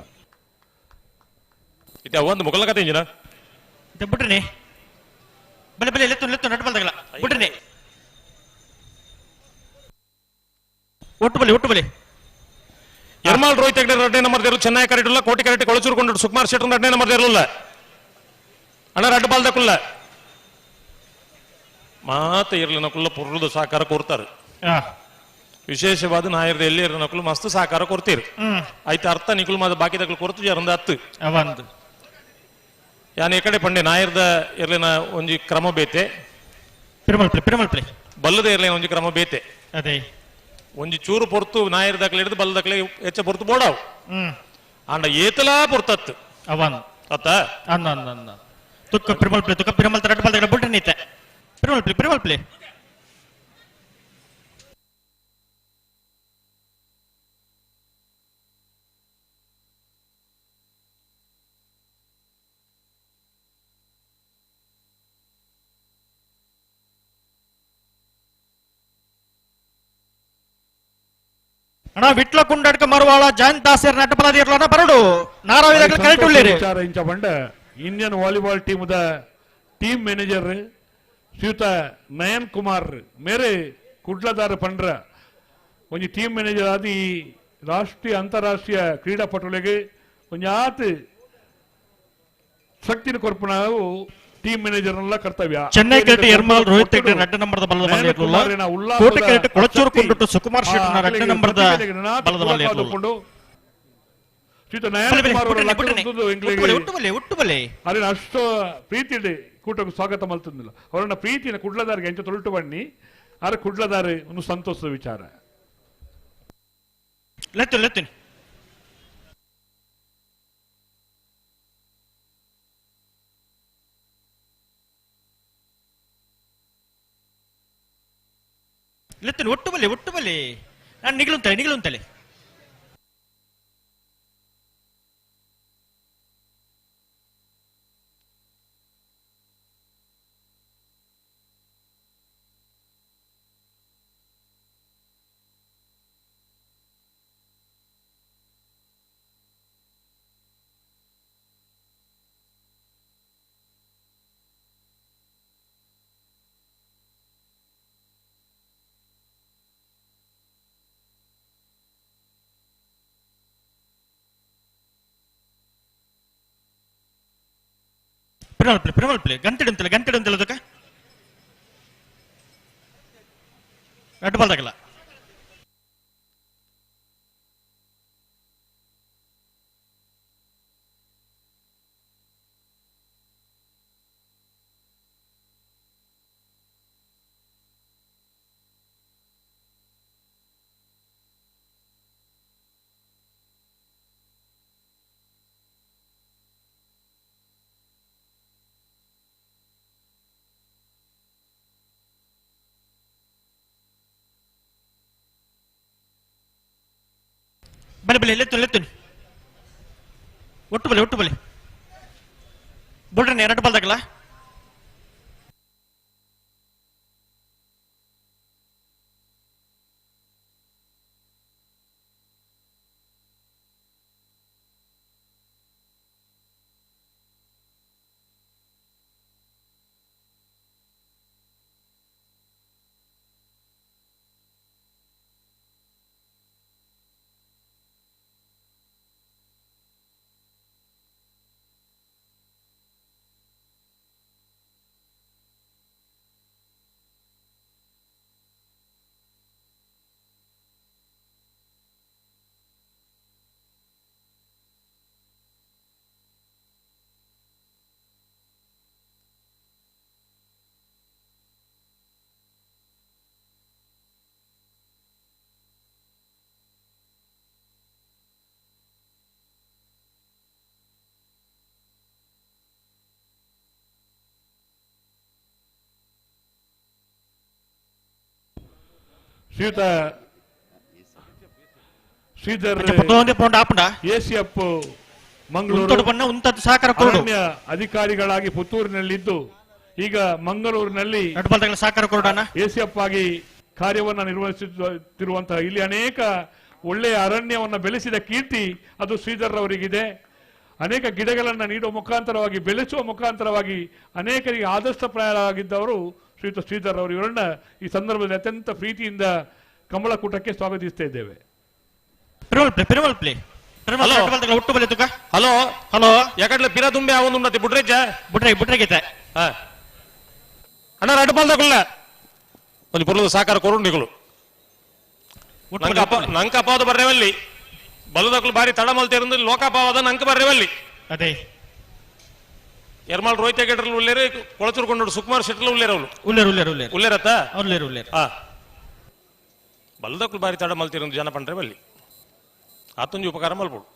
ಇದು ಒಂದು ಮುಗಲ ಕತೆ ಇಂಜಿನ ಬಿಟ್ರಿ ಬಲೆ ಬಲೆ ಲೆತ್ತು ಲೆತ್ತು ನಟ್ ಬಲ್ದಗಲ ಬಿಟ್ರಿ ಒಟ್ಟು ಬಲಿ ಒಟ್ಟು ಬಲಿ. ಎರ್ಮಾಲ್ ರೋಹಿತ್ ಹೆಗ್ಡೆ ಎರಡನೇ ನಂಬರ್ ದೇರು, ಚೆನ್ನೈ ಕರೆಟುಲ್ಲ, ಕೋಟಿ ಕರೆಟಿ ಕೊಳಚೂರು ಕೊಂಡು ಸುಕುಮಾರ್ ಶೆಟ್ಟರ್ ಎರಡನೇ ನಂಬರ್ ದೇರ್ಲುಲ್ಲ ಅಣ್ಣ ರಡ್ಡು ಬಾಲ್ದಕುಲ್ಲ ಮಾತ ಇರ್ಲಿ ನಕುಲ್ಲ ಪುರ್ಲದ ಸಹಕಾರ ಕೊಡ್ತಾರೆ. ವಿಶೇಷವಾದ ನಾಯರ್ದ ಎಲ್ಲಿ ಇರ ನಕುಲು ಮಸ್ತ್ ಸಹಕಾರ ಕೊಡ್ತೀರಿ ಆಯ್ತು ಅರ್ಥ ನಿಕುಲು ಮಾತ ಬಾಕಿ ದಕ್ಕಲು ಕೊರ್ತು ಜರಂದ ಹತ್ತು ಯಾನ್ ಈ ಕಡೆ ಪಂಡೆ ನಾಯರ್ದ ಇರ್ಲಿನ ಒಂಜಿ ಕ್ರಮ ಬೇತೆ ಪಿರಮಲ್ಪ್ಲೆ ಪಿರಮಲ್ಪ್ಲೆ ಬಲ್ಲದ ಇರಲಿ ಒಂಜಿ ಕ್ರಮ ಬೇತೆ ಅದೇ ಒಂಜಿ ಚೂರು ಪೊರ್ತು ನಾಯರ್ ದಾಖಲೆ ಹಿಡಿದು ಬಲ್ಲ ದಾಖಲೆ ಹೆಚ್ಚ ಪೊರ್ತು ಬೋಡಾವು ಆಂಡ ಏತಲಾ ಪೊರ್ತತ್ತು ಅವನ್ ಅತ್ತ ಅನ್ನ ಅನ್ನ ಅನ್ನ ತುಕ್ಕ ಪ್ರಿಮಲ್ ಪ್ಲೇ ತುಕ್ಕ ಪ್ರಿಮಲ್ ತರಟ ಬಲ್ದ ಬುಡ್ಡ ನೀತೆ ಪ್ರಿಮಲ್ ಪ್ಲೇ ಪ್ರಿಮಲ್ ಪ್ಲೇ ಅಣ್ಣ ವಿಟ್ಲ ಕುಂಡಡ್ಕ ಮರುವಾಳ ಜಯಂತ್ ದಾಸರ್ ನಟಪಲದಿರ್ಲನ ಬರಡು ನಾರಾವಿದ ಕರೆಕ್ಟ್ ಉಳ್ಳೇರಿ ವಿಚಾರ ಇಂಚ ಬಂಡ Indian volleyball team the team manager ಶ್ರೀಯುತ ನಯನ್ ಕುಮಾರ್ ಮೇರೆ ಕುಡ್ಲದಾರ ಪಂಡ್ರ ಒಂಜಿ ಟೀಮ್ ಮ್ಯಾನೇಜರ್ ಆದ ಈ ರಾಷ್ಟ್ರೀಯ ಅಂತಾರಾಷ್ಟ್ರೀಯ ಕ್ರೀಡಾಪಟುಗಳಿಗೆ ಒಂಜಿ ಆತ ಶಕ್ತಿನ ಕೊರ್ಪುನ ಟೀಮ್ ಮ್ಯಾನೇಜರ್ ಕರ್ತವ್ಯ. ಚೆನ್ನೈ ಕ್ರಿಕೆಟ್ ಎರ್ಮಾಲ್ ರೋಹಿತ್ ಹೆಗ್ಡೆ ರಡ್ಡ ನಂಬರ್ದ ಬಲದ ನಯನ್ ಮಲ್ಲೆ ಕುಮಾರಿನ ಉಲ್ಲಾಸದ ಕೋಟೆ ಕ್ರಿಕೆಟ್ ಕೊಳಚೂರು ಶಕ್ತಿ ಕೊಂಡಿಟ್ಟು ಸುಕುಮಾರ್ ಶೆಟ್ಟರ್ನ ಆ ರಡ್ಡ ನಂಬರ್ದ ಅಕಲೆಗೆ ಬಲದ ಮಲ್ಲೆ ಪುರಕಾದುಕೊಂಡು ಶ್ರೀಯುತ ನಯನ್ ಬಲೆ, ಬಲೆ, ಕುಮಾರ್ ಅವರ ಬುಡ್ಡನೆ, ಬುಡ್ಡನೆ. ಲಕ್ಕುಂದು ಎಂಗ್ಲಿಗೆ ಒಟ್ಟು ಬಲೆ, ಒಟ್ಟು ಬಲೆ, ಒಟ್ಟು ಬಲೆ. ಅರಿನ ಅಷ್ಟು ಪ್ರೀತಿ ಇದೆ ಕೂಟಕ್ಕೆ ಸ್ವಾಗತ ಮಲ್ತಂದಿಲ್ಲ ಅವರನ್ನ ಪ್ರೀತಿನ ಕುಡ್ಲದಾರಿಗೆ ಎಂಚ ತೊಳಟು ಬನ್ನಿ ಆದ್ರೆ ಕುಡ್ಲದಾರೆ ಒಂದು ಸಂತೋಷದ ವಿಚಾರ. ಲೆತ್ತು ಲೆತ್ತಿನಿ ಲೆತ್ತಿನಿ ಒಟ್ಟು ಬಲೆ ಒಟ್ಟು ಬಲೆ ನಾನು ನಿಗಲುಂತಲೆ ನಿಗಲುಂತಲೆ ಪ್ರಿಮಲ್ ಪ್ಲೇ ಪ್ರಿಮಲ್ ಪ್ಲೇ ಗಂತಿಡಂತಲೆ ಗಂತಿಡಂತಲೆ ಅದಕ್ಕೆ ರೆಡ್ ಬಾಲ್ ತಗಲ್ಲ ಬಲೆ ಬಲೆ ಲೆತ್ತು ಲೆತ್ತು ಒಟ್ಟು ಬಲೆ ಒಟ್ಟು ಬಲೆ ಬುಡ್ರನೆ ಎರಡು ಬಾಲ್ ತಗಲ್ಲ ಶ್ರೀಯುತ ಶ್ರೀಧರ್ ಎಸಿಎಫ್ ಮಂಗಳೂರು ಸಹಕಾರ ಅರಣ್ಯ ಅಧಿಕಾರಿಗಳಾಗಿ ಪುತ್ತೂರಿನಲ್ಲಿದ್ದು ಈಗ ಮಂಗಳೂರಿನಲ್ಲಿ ಎಸಿಎಫ್ ಆಗಿ ಕಾರ್ಯವನ್ನು ನಿರ್ವಹಿಸುತ್ತಿರುವಂತಹ ಇಲ್ಲಿ ಅನೇಕ ಒಳ್ಳೆಯ ಅರಣ್ಯವನ್ನು ಬೆಳೆಸಿದ ಕೀರ್ತಿ ಅದು ಶ್ರೀಧರ್ ಅವರಿಗಿದೆ. ಅನೇಕ ಗಿಡಗಳನ್ನು ನೀಡುವ ಮುಖಾಂತರವಾಗಿ ಬೆಳೆಸುವ ಮುಖಾಂತರವಾಗಿ ಅನೇಕರಿಗೆ ಆದರ್ಶಪ್ರಾಯರಾಗಿದ್ದವರು ಶ್ರೀಯುತ ಶ್ರೀಧರ್ ಅವರು. ಇವರನ್ನ ಈ ಸಂದರ್ಭದಲ್ಲಿ ಅತ್ಯಂತ ಪ್ರೀತಿಯಿಂದ ಕಮಲಕೂಟಕ್ಕೆ ಸ್ವಾಗತಿಸ್ತಾ ಇದ್ದೇವೆ. ಹಲೋ ಹಲೋ ಯಾಕಡ್ಲೆ ಪಿರ ತುಂಬೆ ಅವನು ಬುಡ್ರೇಜ ಬುಡ್ರೆ ಬುಡ್ರೆಗೀತೆ ಅಣ್ಣ ರಡ್ಡು ಬಾಲ್ದಗುಳ್ಳ ಒಂದು ಪುರ್ಲದ ಸಾಕಾರ ಕೊರುಂಡಿಗಳು ನಂಕ ಅಪಾದ ಬರ್ರೇವಲ್ಲಿ ಬಲದಕ್ಲು ಬಾರಿ ತಡ ಮಲ್ತೇರಂದು ಲೋಕಾಪಾವದ ನಂಕ ಬರ್ರೇವಲ್ಲಿ ಅದೇ ಎರ್ಮಾಳ್ ರೋಹಿತ್ ಹೆಗಡೆರ್ಲು ಉಳ್ಳೇರು, ಕೊಳಚೂರು ಕೊಂಡೋಡು ಸುಕುಮಾರ್ ಶೆಟ್ಟರ್ಲು ಉಳ್ಳೇರು ಅವಳು. ಉಳ್ಳೇರು ಉಳ್ಳೇರು ಉಳ್ಳೇರು. ಉಳ್ಳೇರತ್ತ? ಉಳ್ಳೇರು ಉಳ್ಳೇರು. ಹಾ. ಬಲ್ದಕ್ಲು ಬಾರಿ ತಡ ಮಲ್ತಿರೋದು ಜನ ಪಂಡ್ರೆ ಬಲ್ಲಿ. ಆತೊಂಜಿ ಉಪಕಾರ ಮಲ್ಪಡು.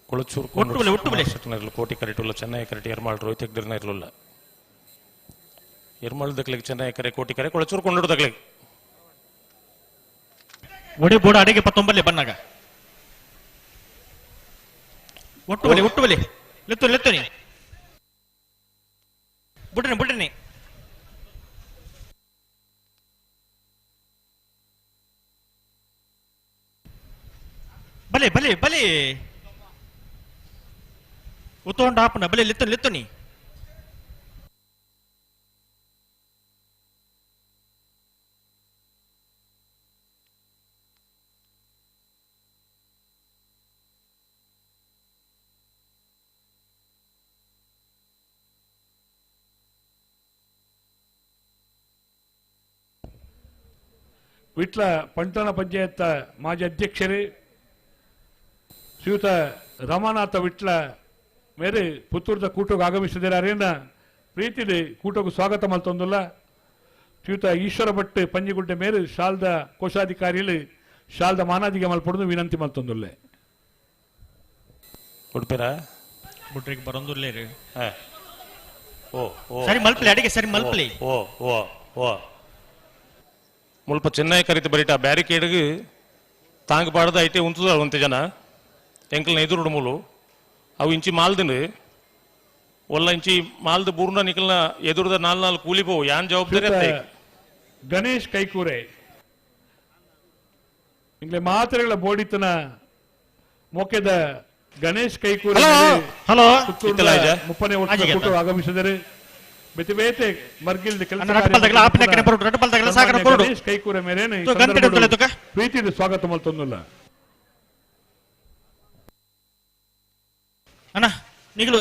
ಕೊಳಚೂರು ಒಟ್ಟು ಒಟ್ಟು ಬಲೆ. ಕೋಟಿ ಕರೆಟುಲ್ಲ ಚೆನ್ನೈ ಕರೆಟಿ ಎರ್ಮಾಳ್ ರೋಹಿತ್ ಹೆಗ್ಡೆರ್ನ ಇರಲಿಲ್ಲ. ಎರ್ಮಾಳ್ ದಕ್ಲಿಗೆ ಚೆನ್ನೈ ಕರೆ ಕೋಟಿ ಕರೆ ಕೊಳಚೂರು ಕೊಂಡೋಡು ದಕ್ಲಿಗೆ. ಒಡೆ ಬೋಡ ಅಡಿಗೆ ಪತ್ತೊಂಬಲ್ಲಿ ಬನ್ನಾಗ. ಒಟ್ಟು ಬಲೆ ಒಟ್ಟು ಬಲೆ. ಲೆತ್ತು ಲೆತ್ತುನಿ. ಬುಡ್ರಿನಿ ಬುಡ್ರಿನಿ. ಬಲೆ ಬಲೆ ಬಲೆ. ಉತ್ತೋಂಡ ಆಪನ ಬಲೆ ಲೆತ್ತುನಿ ಲೆತ್ತುನಿ. ವಿಟ್ಲ ಪಂಟಣ ಪಂಚಾಯತ್ ಮಾಜಿ ಅಧ್ಯಕ್ಷರೇ ಶ್ರೀಯುತ ರಮಾನಾಥ ವಿಟ್ಲ ಮೇರೆ ಪುತ್ತೂರ್ದ ಕೂಟಕ್ಕೆ ಆಗಮಿಸಿದರೆ ಪ್ರೀತಿಲಿ ಕೂಟಕ್ಕೆ ಸ್ವಾಗತ ಮಲ್ತೊಂದುಲ್ಲ. ಶ್ರೀಯುತ ಈಶ್ವರ ಭಟ್ ಪಂಜಿಗುಡ್ಡೆ ಮೇರೆ ಶಾಲ್ದ ಕೋಶಾಧಿಕಾರಿಯಲ್ಲಿ ಶಾಲ್ದ ಮಾನಾದಿಗೆ ಮಲ್ಪಡುದು ವಿನಂತಿ ಮಲ್ತೊಂದುಲ್ಲೆ. ಉಡುಪಿರ ಬುಡ್ರಿಗೆ ಬರೊಂದುಲ್ಲೆ ರೀ. ಓ ಓ ಸರಿ ಮಲ್ಪಲಿ ಅಡಿಗೆ ಸರಿ ಮಲ್ಪಲಿ. ಓ ಓ ಓ ಮುಲ್ಪ ಚೆನ್ನೈ ಕರಿತ ಬರಿಟ ಬ್ಯಾರಿಕೇಡ್ಗೆ ತಾಂಗ್ ಪಾಡದ ಐತೆ ಉಂತದ ಒಂತೆ ಜನ ಎಂಕಲ್ನ ಎದುರುಡು ಮೂಲು ಅವು ಇಂಚಿ ಮಾಲ್ದಿನ ಒಲ್ಲ ಇಂಚಿ ಮಾಲ್ದ ಬೂರ್ನ ನಿಕಲ್ನ ಎದುರುದ ನಾಲ್ ನಾಲ್ ಕೂಲಿ ಪೋ ಯಾನ್ ಜವಾಬ್ದಾರಿ ಅತ್ತೆ. ಗಣೇಶ್ ಕೈಕೂರೆ ಇಂಗ್ಲೆ ಮಾತ್ರೆಗಳ ಬೋಡಿತನ ಮೊಕೆದ ಗಣೇಶ್ ಕೈಕೂರೆ ಹಲೋ ಮುಪ್ಪನೇ ವರ್ಷದ ಆಗಮಿಸಿದರೆ ಬೇತೆ ಬೇತೆ ಮರ್ಗಿಲ್ದ ಕೆಲಸ ಗಣೇಶ್ ಕೈಕೂರೆ ಮೇರೇನು ಪ್ರೀತಿಯಿಂದ ಸ್ವಾಗತ ಮಲ್ತೊಂದುಲ್ಲ. ಅಣ್ಣ ನಿಗಲು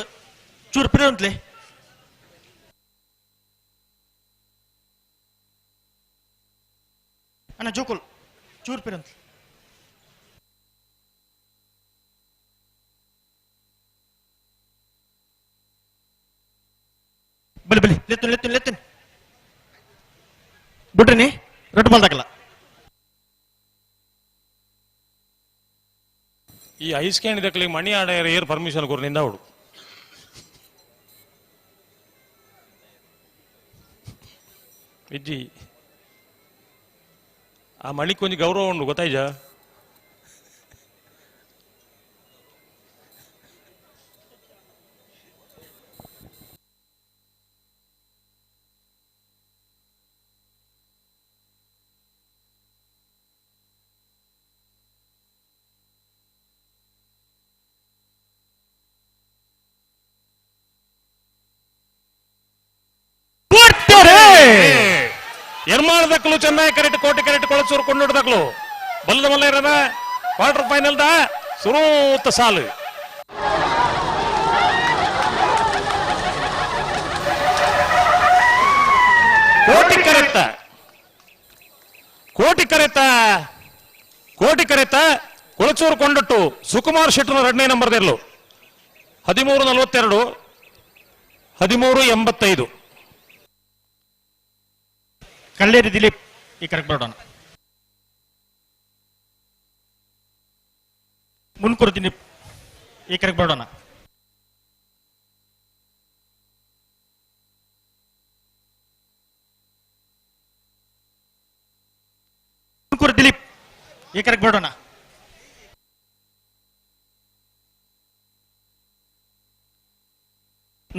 ಚೂರು ಪಿರ ಅಂತಲೇ ಅಣ್ಣ ಜೋಕುಲ್ ಚೂರು ಪಿರ ಅಂತಲೇ. ಬಲಿ ಬಲಿ ಲೆತ್ತನ್ ಲೆತ್ತನ್ ಲೆತ್ತನ್ ಬಿಡ್ರಿನಿ ರೊಟ್ಟು ಬಲ್ದಾಕಲ್ಲ. ಈ ಐಸ್ ಕ್ಯಾಂಡಿ ದಕ್ಕಲಿಗೆ ಮಣಿ ಆಡ ಏರ್ ಪರ್ಮಿಷನ್ ಕೊರು ನಿಂದ ಅವಡು. ವಿಜ್ಜಿ ಆ ಮಣಿಗೆ ಕೊಂಚ ಗೌರವ ಉಂಡು ಗೊತ್ತಾಯ್ಜ? ಎರ್ಮಾಳ್ ದಕ್ಕಲು ಚೆನ್ನೈ ಕರೆಕ್ಟ್ ಕೋಟೆ ಕರೆಕ್ಟ್ ಕೊಳಚೂರು ಕೊಂಡೋಡು ದಕ್ಕಲು ಬಲ್ಲದ ಮಲ್ಲ ಇರದ ಕ್ವಾರ್ಟರ್ ಫೈನಲ್ the ಸುರೂತ ಸಾಲು. ಕೋಟಿ ಕರೆತ್ತ ಕೋಟಿ ಕರೆತ್ತ ಕೋಟಿ ಕರೆತ್ತ ಕೊಳಚೂರು ಕೊಂಡಟ್ಟು ಸುಕುಮಾರ್ ಶೆಟ್ಟರ್ ಎರಡನೇ ನಂಬರ್ ಇರಲು 13:42 13:85. ಕಲ್ಲೇರಿ ದಿಲೀಪ್ ಈ ಕರೆಕ್ಟ್ ಬರೋಣ. ಮುನ್ಕೂರು ದಿಲೀಪ್ ಈ ಕರೆಕ್ಟ್ ಬರೋಣ. ಮುನ್ಕೂರು ದಿಲೀಪ್ ಈ ಕರೆಕ್ಟ್ ಬರೋಣ.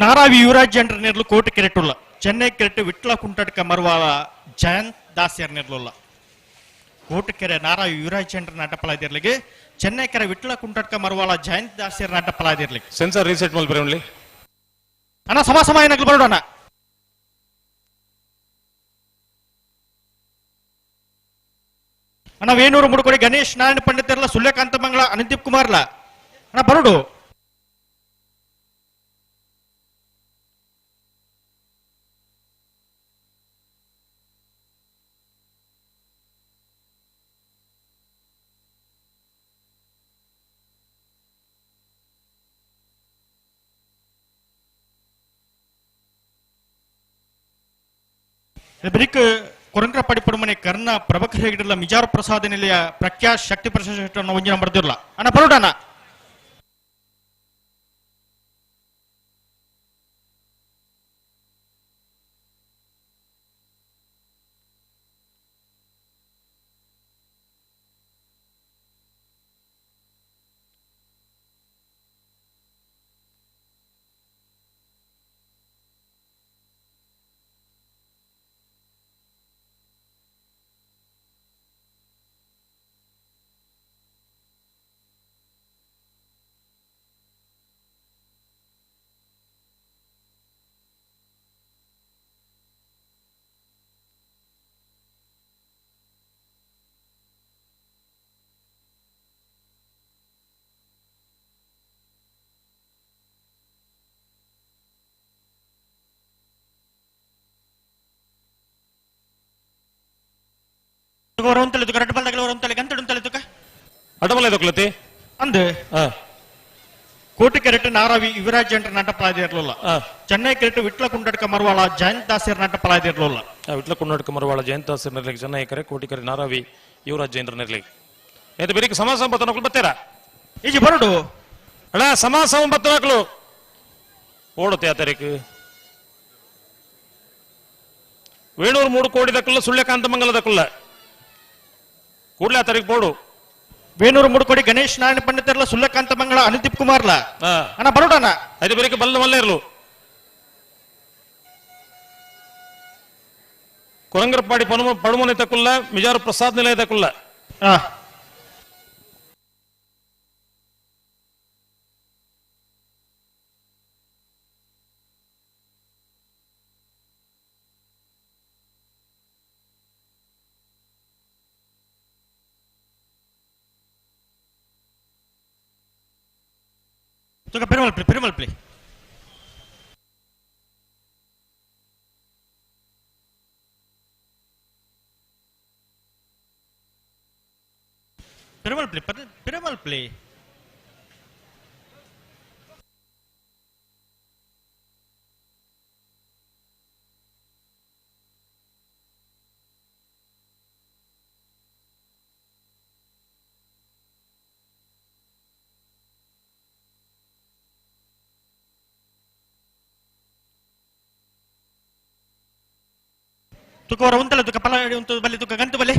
ನಾರಾವಿ ಯುವರಾಜ್ ಜನರ ಕೋಟೆ ಕೆರೆಟುಲ್ಲ ಚೆನ್ನೈ ಕೆರೆಟು ವಿಟ್ಲ ಕುಂಟಡ್ಕ ಮರುವಾಳ ಜಯಂತ್ ದಾಸಿಯರ್ ನಿರ್ಲುಲ್ಲ ಕೋಟಕೆರೆ ನಾರಾವಿ ಯುವರಾಜ್ ಜನರ ನಾಟಪಲಾದಿರ್ಲಿಗೆ ಚೆನ್ನೈ ಕೆರೆ ವಿಟ್ಲ ಕುಂಟಡ್ಕ ಮರುವಾಳ ಜಯಂತ್ ದಾಸಿಯರ್ ನಾಟಪಲಾದಿರ್ಲಿಗೆ. ಸೆನ್ಸರ್ ರೀಸೆಟ್ ಮಲ್ಪರೆ ಅಣ್ಣ ಸಮ ಸಮ ಏನಾಗ್ಲಿ ಬರೋಣ. ಅಣ್ಣ ವೇಣೂರು ಮುಡುಕೋಡಿ ಗಣೇಶ್ ನಾರಾಯಣ ಪಂಡಿತರ್ಲ ಸೂರ್ಯಕಾಂತ ಮಂಗಳ ಅನಂದೀಪ್ ಕುಮಾರ್ಲ ಅಣ್ಣ ಬರೋಡು. ಬ್ರಿಕ್ ಕೊರಂಕ್ರಪಾಡಿ ಪಡುಮನೆ ಕರ್ಣ ಪ್ರಭಾಕರ್ ಹೆಗಡೆಲ್ಲ ಮಿಜಾರು ಪ್ರಸಾದ ನಿಲಯ ಪ್ರಖ್ಯಾತ್ ಶಕ್ತಿ ಪ್ರಸಾದ ಒಂಜಿನ ಬರ್ದಿರಲ್ಲ ಅಣ್ಣ ಬರೋಡಣ್ಣ. ಕೋಟಿ ಕೆರೆಟ್ ನಾರಾವಿ ಯುವರಾಜ್ ಜಂಟ್ರ ನಾಟ ಪಲಾದಿರ್ಲಿಲ್ಲ. ಚೆನ್ನೈ ಕೆರೆಟ್ ವಿಟ್ಲ ಕುಂಡಡ್ಕ ಮರವಾಳ ಜಯಂತ್ ದಾಸರ್ ನಾಟ ಪಲಾದಿರ್ಲಿಲ್ಲ. ವಿಟ್ಲ ಕುಂಡಡ್ಕ ಮರವಾಳ ಜಯಂತ್ ದಾಸರ್ ನಿರ್ಲಿ ಚೆನ್ನೈ ಕರೆ ಕೋಟಿ ಕರೆ ನಾರಾವಿ ಯುವರಾಜ್ ಜೈನ್ರ ನಿರ್ಲಿ. ಇದು ಬೇರೆ ಸಮಾಜ ಸಂಪತ್ತು ಬತ್ತೀರಾ ಈಜಿ ಬರೋಡು ಅಣ್ಣ. ಸಮಾಜ ಸಂಪತ್ತು ಓಡುತ್ತೆ ಆ ತಾರೀಕು ವೇಣೂರು 3 ಕೋಟಿ ದಕ್ಕಲ್ಲ ಸುಳ್ಯಕಾಂತ ಮಂಗಲ ದಕ್ಕಲ್ಲ ಕೂಡಲೇ ಆ ತಾರೀಕು ಬೋಡು. ವೇಣೂರು 3 ಕೋಟಿ ಗಣೇಶ್ ನಾರಾಯಣ ಪಂಡಿತರ್ಲ ಸುಳ್ಯಕಾಂತ ಮಂಗಳ ಅನುದೀಪ್ ಕುಮಾರ್ಲ ಅಣ್ಣ ಬರೋಡಣ್ಣ. ಐದು ಬೇರೆ ಬಲ್ಲ ಮಲ್ಲ ಇರಲು ಕುರಂಗರಪಾಡಿ ಪಡುಮನೆ ತಕ್ಕುಲ್ಲ ಮಿಜಾರು ಪ್ರಸಾದ್ ನಿಲಯ ತಕ್ಕುಲ್ಲ. Perumal Perumal play. Perumal play Perumal play. ತುಕ ಹೊರ ಉಂತಲೆ ತುಕ ಪಲ ಉಂತು ಬಲ್ಲಿ ತುಕ ಗಂಟು ಬಲ್ಲಿ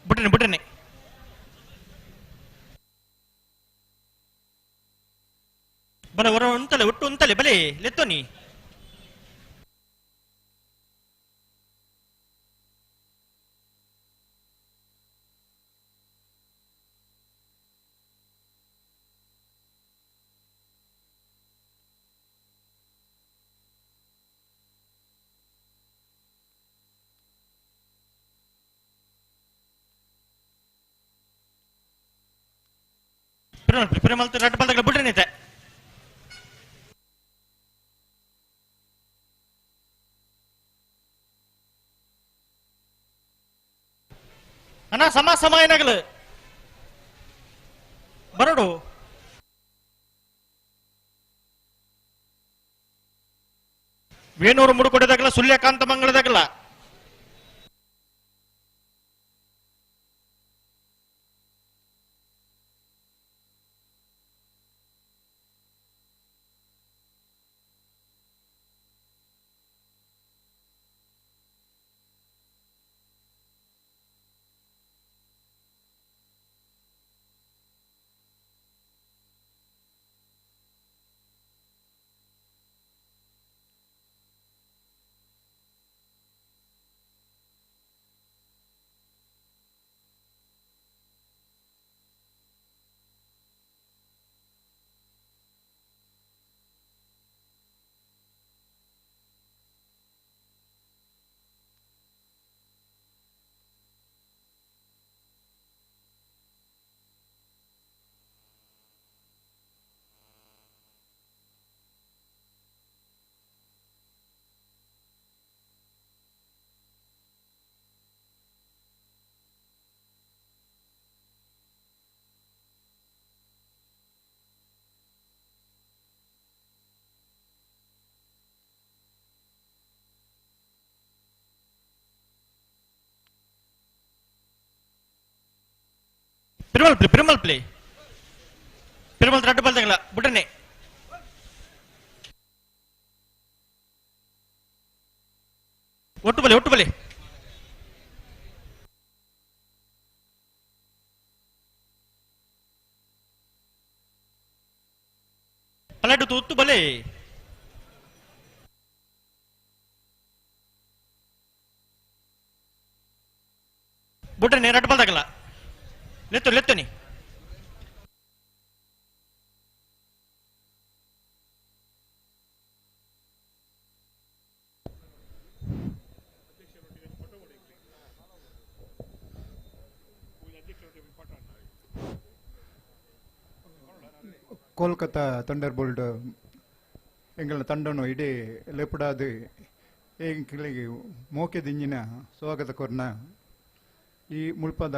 ಬುಟ್ಟನೆ ಬುಟ್ಟನೆ ಬಲ ಹೊರ ಉಂತಲೆ ಒಟ್ಟು ಉಂತಲೆ ಬಲೆ ಲೆತ್ತೋನಿ. ಪ್ರೇಮಲ್ ರಡ್ಡು ಬಲ್ದಾಗ ಬಿಡ್ರಿ ಅಣ್ಣ. ಸಮ ಸಮ ಏನಾಗಲು ಬರೋಡು. Venur ಮುಡುಕೊಡೆದಾಗಲ್ಲ ಸುಳ್ಯಕಾಂತ ಮಂಗಳದಾಗಲ್ಲ. Perumal play Perumal play Perumal ರಡ್ಡು ಬಲ್ದಗಲ ಬುಡನೆ ಒಟ್ಟು ಬಲೆ ಒಟ್ಟು ಬಲೆ ಪಲಡು ತೂತು ಬಲೆ ಬುಡನೆ ರಡ್ಡು ಬಲ್ದಗಲ ಲೆತ್ತು ಲೆತ್ತನಿ ಕೋಲ್ಕತ್ತಾ ಥಂಡರ್ ಬೋಲ್ಡ್ ಎಂಗಳ ತಂಡನು ಇಡೀ ಲೆಪುಡಾದು ಎಂಕ್ಲೆಗ್ ಮೋಕೆ ದಿಂಜಿನ ಸ್ವಾಗತ ಕೊರ್ನ ಈ ಮುಲ್ಪದ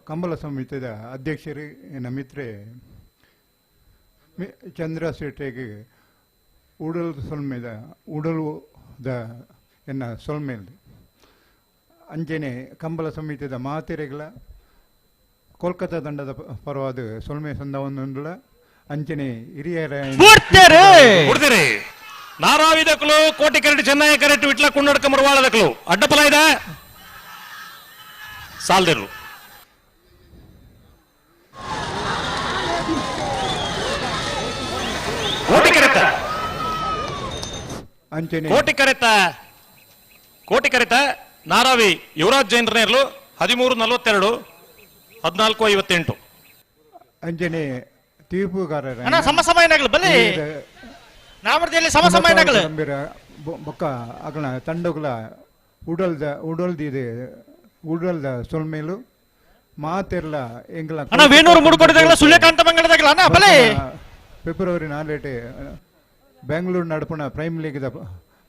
ಕಂಬಳ ಸಮಿತಿದ ಅಧ್ಯಕ್ಷರು ಎನ್ನ ಮಿತ್ರೆ ಚಂದ್ರ ಶೆಟ್ಟಿಗೆ ಉಡಲ್ ಸೊಲ್ಮೆದ ಉಡಲುದ ಎನ್ನ ಸೊಲ್ಮೆಲ್ ಅಂಚನೆ ಕಂಬಳ ಸಮಿತಿದ ಮಾತೆರೆಗಳ ಕೋಲ್ಕತ್ತಾ ತಂಡದ ಪರವಾದ ಸೊಲ್ಮೆ ಸಂದವನ್ನುಂಡುಲ ಅಂಚನೆ ಹಿರಿಯರ ನಾರಾವಿದಕ್ಲು ಕೋಟಿ ಕರೆಟ್ ಚೆನ್ನೈ ಕರೆಟ್ ವಿಟ್ಲ ಕುಂಡಡ್ಕ ಮರವಾಳದಕ್ಲು ಅಡ್ಡಪಲ ಇದೆ ಸಾಲ್ದಿರು ಕೋಟಿ ಕರೆತ ಅಂಚನೆ ಕೋಟಿ ಕರೆತ ಕೋಟಿ ಕರೆತ ನಾರಾವಿ ಯುವರಾಜ್ ಜೈನ್ರನೇರ್ಲು 13:42 14:58 ಅಂಚನೆ ತೀರ್ಪುಗಾರರ ಅಣ್ಣ ಸಮ ಸಮಯ ಏನಾಗಲ್ಲ ಬಲೆ ನಾವರ್ದಿಯಲ್ಲಿ ಸಮ ಸಮಯ ಏನಾಗಲ್ಲ ಬೊಕ್ಕ ಅಗಲ ತಂಡಗಳ ಉಡಲ್ದ ಉಡಲ್ದಿದೆ ಉಡಲ್ದ ಸೊಲ್ಮೇಲು ಮಾತೆರ್ಲ ಎಂಗ್ಲ ಅಣ್ಣ ವೇಣೂರು ಮೂಡುಕೊಡಿದಾಗಲ ಸೂರ್ಯಕಾಂತ ಮಂಗಳದಾಗಲ ಅಣ್ಣ ಬಲೆ ಫೆಬ್ರವರಿ 4 ಬೆಂಗಳೂರು ನಡಪುಣ ಪ್ರೈಮ್ ಲೀಗ್ದ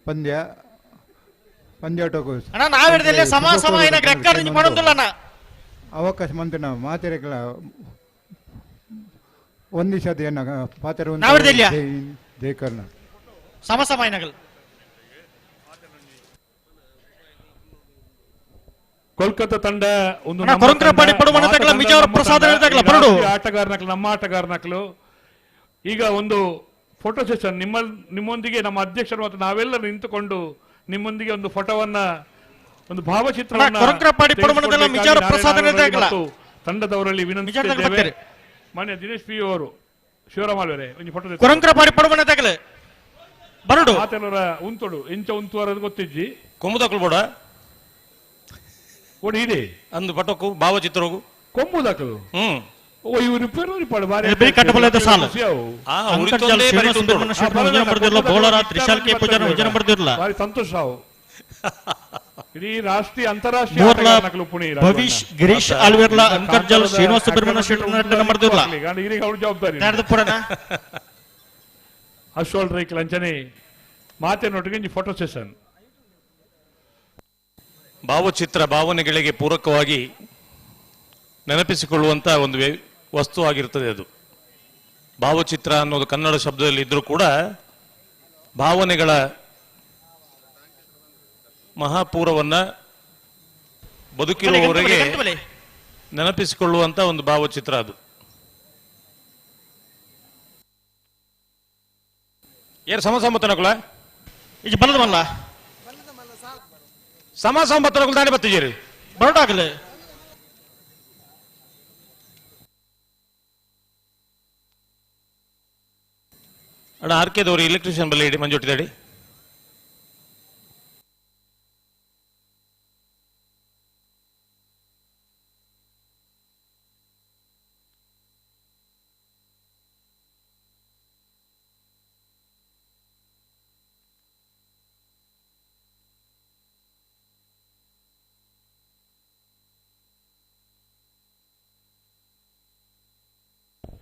ಪಂದ್ಯ ಪಂದ್ಯಾಟಕ್ಕೂ ಅಣ್ಣ ನಾವಿಡದಲ್ಲಿ ಸಮ ಸಮ ಏನಾಗ ರೆಕಾರ್ಡ್ ಮಾಡೋದಿಲ್ಲ ಅಣ್ಣ ಅವಕಾಶ ಮಂತಿನ ಮಾತೆರೆಗಳ ಒಂದಿಸದ ಏನ ಪಾತ್ರ ನಾವಿಡದಲ್ಲಿಯ? ಜೈ ಕರ್ನಾಟಕ ಸಮ ಸಮ ಏನಾಗಲ್ಲ ಕೋಲ್ಕತ್ತಾ ತಂಡ ಒಂದು ಅಣ್ಣ, ಕೊರಂಕ್ರಪಾಡಿ ಪಡುವಣ ತಗಲ, ಮಿಜಾವರ ಪ್ರಸಾದ ತಗಲ, ಬರಡು. ಆಟಗಾರನಕ್ಲು ನಮ್ಮ ಆಟಗಾರನಕ್ಲು ಈಗ ಒಂದು ಫೋಟೋ ಸೆಷನ್ ನಿಮ್ಮೊಂದಿಗೆ ನಮ್ಮ ಅಧ್ಯಕ್ಷರು ಮತ್ತು ನಾವೆಲ್ಲರೂ ನಿಂತುಕೊಂಡು ನಿಮ್ಮೊಂದಿಗೆ ಒಂದು ಫೋಟೋವನ್ನ ಒಂದು ಭಾವಚಿತ್ರವನ್ನ ಕೊರಂಕ್ರಪಾಡಿ ಪಡುವಣದಲ್ಲ, ಮಿಜಾವರ ಪ್ರಸಾದ ತಗಲ. ಮತ್ತು ತಂಡದವರಲ್ಲಿ ಮಿಜಾವರ ತಗಲ ವಿನಂತಿಸಿದ್ದೇವೆ. ಬರ್ತಾರೆ. ಮಾನ್ಯ ದಿನೇಶ್ ಪಿ ಅವರು ಶಿವರಾಮ್ ಒಂದು ಫೋಟೋ ಕೊರಂಕ್ರಪಾಡಿ ಪಡುವಣ ತಗಲ ಬರಡು ಆತನವರ ಉಂತುಡು ಎಂಚ ಉಂತುವರದು ಗೊತ್ತಿಜ್ಜಿ ಕೊಂಬುದಕ್ಲು ಬೋಡ ಕೊಡಿ ಇದೆ ಅಂದು ಪಟೋಕು ಭಾವಚಿತ್ರಗು ಕೊಂಬುದಕ್ಲು ಹ್ಮ್ ಓ ಇವರು ಪೇರು ಬಾರಿ ಬರೀ ಕಟ್ಟಬಲದ ಸಾಲು. ಆ ಅಂತರ್ಜಾಲ ಉರಿತೊಂದೇ ಬರೀ ಶ್ರೀನಿವಾಸ ತುಂತುರು. ಸುಬ್ರಹ್ಮಣ್ಯ ಶೆಟ್ಟರ್ ಉಜ್ಜನ ಬರ್ದಿಲ್ಲ ಬೌಲರ ತ್ರಿಶಾಲ್ ಕೆ ಪೂಜಾರ ಉಜ್ಜನ ಬರ್ದಿಲ್ಲ ಭಾರಿ ಸಂತೋಷ ಅವು ಇಡೀ ರಾಷ್ಟ್ರೀಯ ಅಂತಾರಾಷ್ಟ್ರೀಯ ಬೋರ್ಲ ಆಟಗಾರನಕ್ಲು ಪುಣೆ ಭವಿಷ್ ಗಿರೀಶ್ ಆಲ್ವೇರ್ಲ ಅಂತರ್ಜಾಲ ಶ್ರೀನಿವಾಸ ಸುಬ್ರಹ್ಮಣ್ಯ ಶೆಟ್ಟರ್ ನಟನೆ ಬರ್ದಿಲ್ಲ ಈಗ ಅವ್ರ ಜವಾಬ್ದಾರಿ ಪುರಣ ಅಶ್ವಲ್ ರೈಕ್ ಲಂಚನೆ ಮಾತಿನೊಟ್ಟಿಗೆ ಫೋಟೋ ಸೆಷನ್ ಭಾವಚಿತ್ರ ಭಾವನೆಗಳಿಗೆ ಪೂರಕವಾಗಿ ನೆನಪಿಸಿಕೊಳ್ಳುವಂತ ಒಂದು ವಸ್ತು ಆಗಿರ್ತದೆ ಅದು. ಭಾವಚಿತ್ರ ಅನ್ನೋದು ಕನ್ನಡ ಶಬ್ದದಲ್ಲಿ ಇದ್ರೂ ಕೂಡ ಭಾವನೆಗಳ ಮಹಾಪೂರವನ್ನ ಬದುಕಿರುವವರೆಗೆ ನೆನಪಿಸಿಕೊಳ್ಳುವಂತ ಒಂದು ಭಾವಚಿತ್ರ ಅದು. ಏನ್ ಸಮ ಸಂಬತ್ತನಕುಲ ಇದು ಬಲದವಲ್ಲ ಸಮ ಸಂಬತ್ತನಕುಲ ದಾನಿ ಬತ್ತಿದ್ದೀರಿ ಬರೋಡಾಗಲಿ ಅಣ್ಣ ಆರ್ ಕೆದವರು ಎಲೆಕ್ಟ್ರಿಷಿಯನ್ ಬಲ್ಲ ಇಡಿ ಮಂಜುಟ್ಟಿದ್ದಾಡಿ.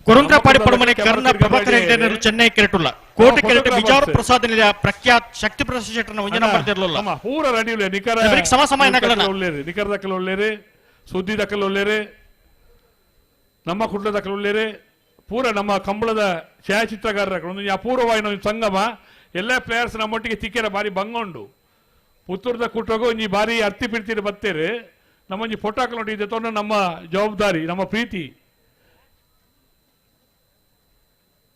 ಕೊರಂಕ್ರಪಾಡಿ ಪಡಮನೆ ಕರ್ಣ ಪ್ರಭಾಕರ್ ಹೆಗ್ಡೆ ಚೆನ್ನೈ ಕೆರೆಟುಲ್ಲ ಕೋಟೆ ಕೆರೆಟು ಬಿಜಾವರ ಪ್ರಸಾದ್ ನಿಲಯ ಪ್ರಖ್ಯಾತ್ ಶಕ್ತಿ ಪ್ರಸಾದ್ ಶೆಟ್ಟರ್ನ ಒಂಜನ ಬರ್ತಿರ್ಲಿಲ್ಲ. ಪೂರ ರೆಡಿ ಉಲ್ಲೇರಿ ನಿಖರ ಇವ್ರಿಗೆ ಸಮ ಸಮ ಏನಾಗಲ್ಲ. ಉಲ್ಲೇರಿ ನಿಖರ ದಕ್ಕಲು ಉಲ್ಲೇರಿ ಸುದ್ದಿ ದಕ್ಕಲು ಉಲ್ಲೇರಿ ನಮ್ಮ ಕುಡ್ಲ ದಕ್ಕಲು ಉಲ್ಲೇರಿ ಪೂರ ನಮ್ಮ ಕಂಬಳದ ಛಾಯಾಚಿತ್ರಗಾರರ ಒಂದು ಅಪೂರ್ವವಾಯಿನ ಒಂದು ಸಂಗಮ ಎಲ್ಲ ಪ್ಲೇಯರ್ಸ್ ನಮ್ಮೊಟ್ಟಿಗೆ ತಿಕ್ಕೆರ ಬಾರಿ ಭಂಗ ಉಂಡು ಪುತ್ತೂರ್ದ ಕೂಟಗೂ ಒಂಜಿ ಬಾರಿ ಅರ್ತಿ ಪಿರ್ತಿರ ಬತ್ತೇರಿ ನಮ್ಮೊಂಜಿ ಫೋಟೋ ಹಾಕೊಂಡು ಇದೆ ತೊಂದ್ರೆ ನಮ್ಮ ಜವಾಬ್ದಾರಿ ನಮ್ಮ ಪ್ರೀತಿ.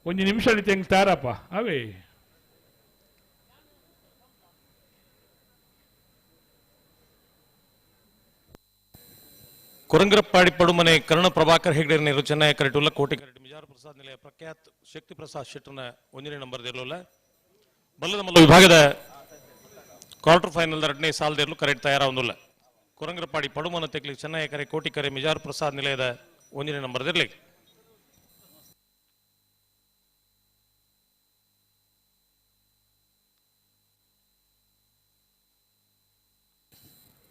ಒಂಜಿ ನಿಮಿಷ ತೆಂಗ್ ತಾರಪ್ಪ ಅವೇ ಕುರಂಗ್ರಪ್ಪಾಡಿ ಪಡುಮನೆ ಕರ್ಣ ಪ್ರಭಾಕರ್ ಹೆಗ್ಡೆ ನೀರು ಚೆನ್ನೈ ಕರೆಟುಲ್ಲ ಕೋಟಿ ಕರೆಟು ಮಿಜಾರ್ ಪ್ರಸಾದ್ ನಿಲಯ ಪ್ರಖ್ಯಾತ್ ಶಕ್ತಿ ಪ್ರಸಾದ್ ಶೆಟ್ಟರ್ನ ಒಂದನೇ ನಂಬರ್ ಇರಲಿಲ್ಲ. ಬಲ್ಲದ ಮಲ್ಲ ವಿಭಾಗದ ಕ್ವಾರ್ಟರ್ ಫೈನಲ್ ಎರಡನೇ ಸಾಲದಿರಲು ಕರೆಕ್ಟ್ ತಯಾರಾವೊಂದಿಲ್ಲ. ಕುರಂಗ್ರಪಾಡಿ ಪಡುಮನ ತೆಕ್ಲಿ ಚೆನ್ನೈ ಕರೆ ಕೋಟಿ ಕರೆ ಮಿಜಾರ್ ಪ್ರಸಾದ್ ನಿಲಯದ ಒಂದನೇ ನಂಬರ್ ಇರಲಿ.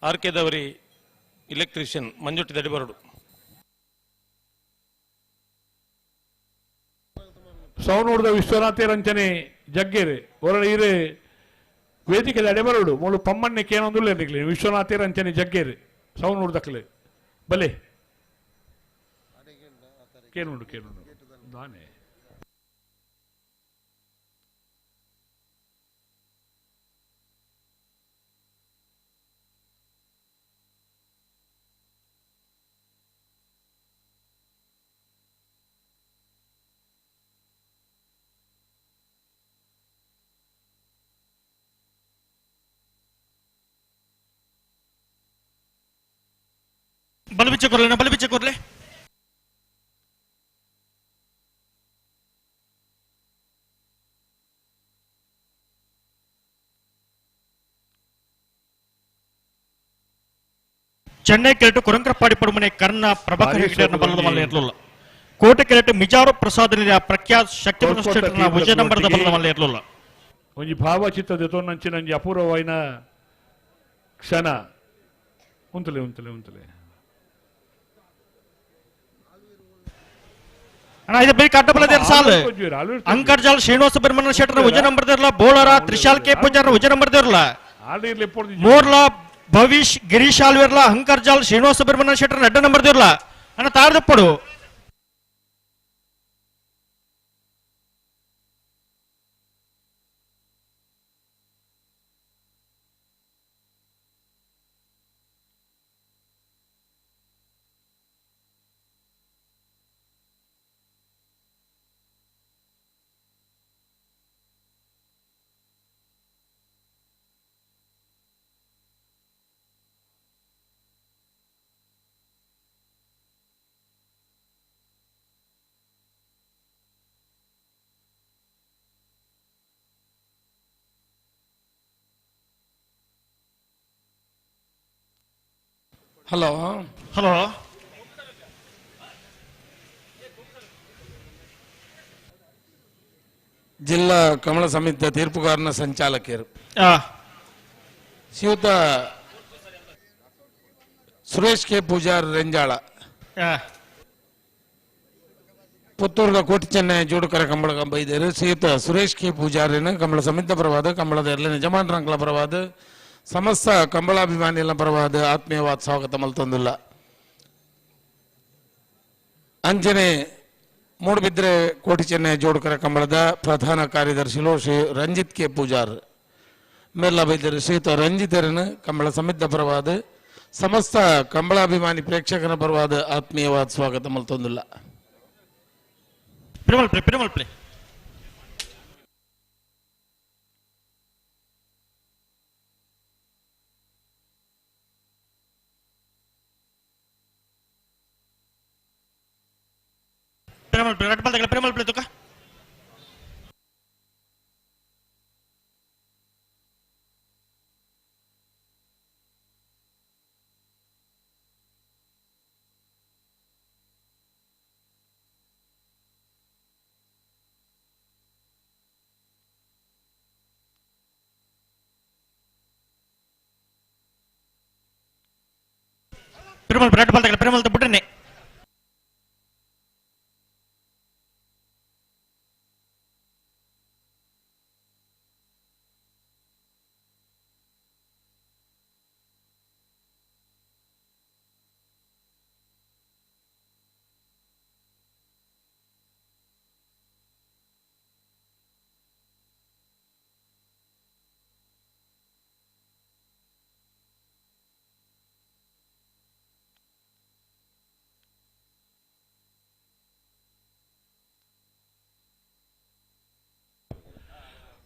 ಆರ್ ಕೆ ದವರಿ ಎಲೆಕ್ಟ್ರಿಷಿಯನ್ ಮಂಜುಟ್ಟಿ ದಡಿಬರಡು. ಸೌನೂರ್ದ ವಿಶ್ವನಾಥ ರಂಚನೆ ಜಗ್ಗೇರಿ ಹೊರಡ ಇರು ವೇದಿಕೆ ಅಡೆಬರಡು ಮೂಳು ಪಮ್ಮಣ್ಣೆ ಕೇನೊಂದುಲ್ಲ ನಿಕ್ಲಿ ವಿಶ್ವನಾಥ ರಂಚನೆ ಜಗ್ಗೇರಿ ಸೌನೂರ್ದಕ್ಲೆ ಬಲೆ ಕೇನುಂಡು ಕೇನುಂಡು ದಾನೆ ಬಲಬಿಚ್ಚ ಕೊರ್ಲೆ ಬಲಬಿಚ್ಚ ಕೊರ್ಲೆ. ಚೆನ್ನೈ ಕೆರೆಟು ಕುರಂಕ್ರಪಾಡಿ ಪಡುಮನೆ ಕರ್ಣ ಪ್ರಭಾಕರ್ ಹೆಗ್ಡೆಯನ್ನ ಬಲದ ಮಲ್ಲ ಇರಲಿಲ್ಲ. ಕೋಟೆ ಕೆರೆಟು ಮಿಜಾರು ಪ್ರಸಾದ್ ಪ್ರಖ್ಯಾತ್ ಶಕ್ತಿ ಪ್ರಸಾದ್ ವಿಜಯ ನಂಬರದ ಬಲದ ಮಲ್ಲ ಇರಲಿಲ್ಲ. ಒಂಜಿ ಭಾವಚಿತ್ರದ ತೋನಂಚಿನ ಒಂಜಿ ಅಪೂರ್ವವಾಯಿನ ಕ್ಷಣ ಉಂತಲೆ ಉಂತಲೆ ಉಂತಲೆ. ಅಣ್ಣ ಇದು ಬೇಕು ಅಡ್ಡ ಸಾಲು ಅಂಕರ್ಜಾಲ್ ಶ್ರೀನಿವಾಸ ಬೆರ್ಮನ ಶೆಟ್ಟರ್ ವಿಜಯ ನಂಬರ್ ದೇರ್ಲ ಬೋಳರ ತ್ರಿಶಾಲ್ ಕೆ ಪೂಜಾರ ವಿಜಯ ನಂಬರ್ ದೇರ್ಲ ಮೋರ್ಲಾ ಭವಿಷ್ ಗಿರೀಶ್ ಆಲ್ವೇರ್ಲ ಅಂಕರ್ಜಾಲ್ ಶ್ರೀನಿವಾಸ ಬೆರ್ಮನ ಶೆಟ್ಟರ್ ಅಡ್ಡ ನಂಬರ್ ದೇರ್ಲ ಅಣ್ಣ ತಾರದಪ್ಪಡು. ಹಲೋ ಹಲೋ ಜಿಲ್ಲಾ ಕಮಲ ಸಮಿತಿಯ ತೀರ್ಪುಗಾರನ ಸಂಚಾಲಕರು ಶ್ರೀಯುತ ಸುರೇಶ್ ಕೆ ಪೂಜಾರ್ ರೆಂಜಾಳ, ಪುತ್ತೂರ್ದ ಕೋಟಿ ಚೆನ್ನೈ ಜೋಡುಕರ ಕಂಬಳ ಕಂಬ ಇದ್ದೇರು. ಶ್ರೀಯುತ ಸುರೇಶ್ ಕೆ ಪೂಜಾರಿನ ಕಂಬಳ ಸಮಿತಿ ಪರವಾದ ಕಂಬಳದ ಎಲ್ಲ ಯಜಮಾನರಂಕಲ ಪರವಾದ ಸಮಸ್ತ ಕಂಬಳಾಭಿಮಾನಿಗಳ ಪರವಾದ ಆತ್ಮೀಯವಾದ ಸ್ವಾಗತ ಮಲ್ತೊಂದಿಲ್ಲ. ಅಂಜನೆ ಮೂಡುಬಿದ್ರೆ ಕೋಟಿ ಚೆನ್ನೈ ಜೋಡುಕರ ಕಂಬಳದ ಪ್ರಧಾನ ಕಾರ್ಯದರ್ಶಿಲು ಶ್ರೀ ರಂಜಿತ್ ಕೆ ಪೂಜಾರ್ ಮೇಲ್ಲ ಬೈದರು. ಶ್ರೀಯುತ ರಂಜಿತರನ್ನು ಕಂಬಳ ಸಮಿತಿ ಪರವಾದ ಸಮಸ್ತ ಕಂಬಳಾಭಿಮಾನಿ ಪ್ರೇಕ್ಷಕರ ಪರವಾದ ಆತ್ಮೀಯವಾದ ಸ್ವಾಗತ ಮಲ್ತೊಂದಿಲ್ಲ. Primal play Premal play red ball Premal play ತುಕ ಪ್ರೇಮಲ್ ರಟ್ ಬಾಲ್ ಪ್ರೇಮಲ್ ಬಿಡ್ರಿ.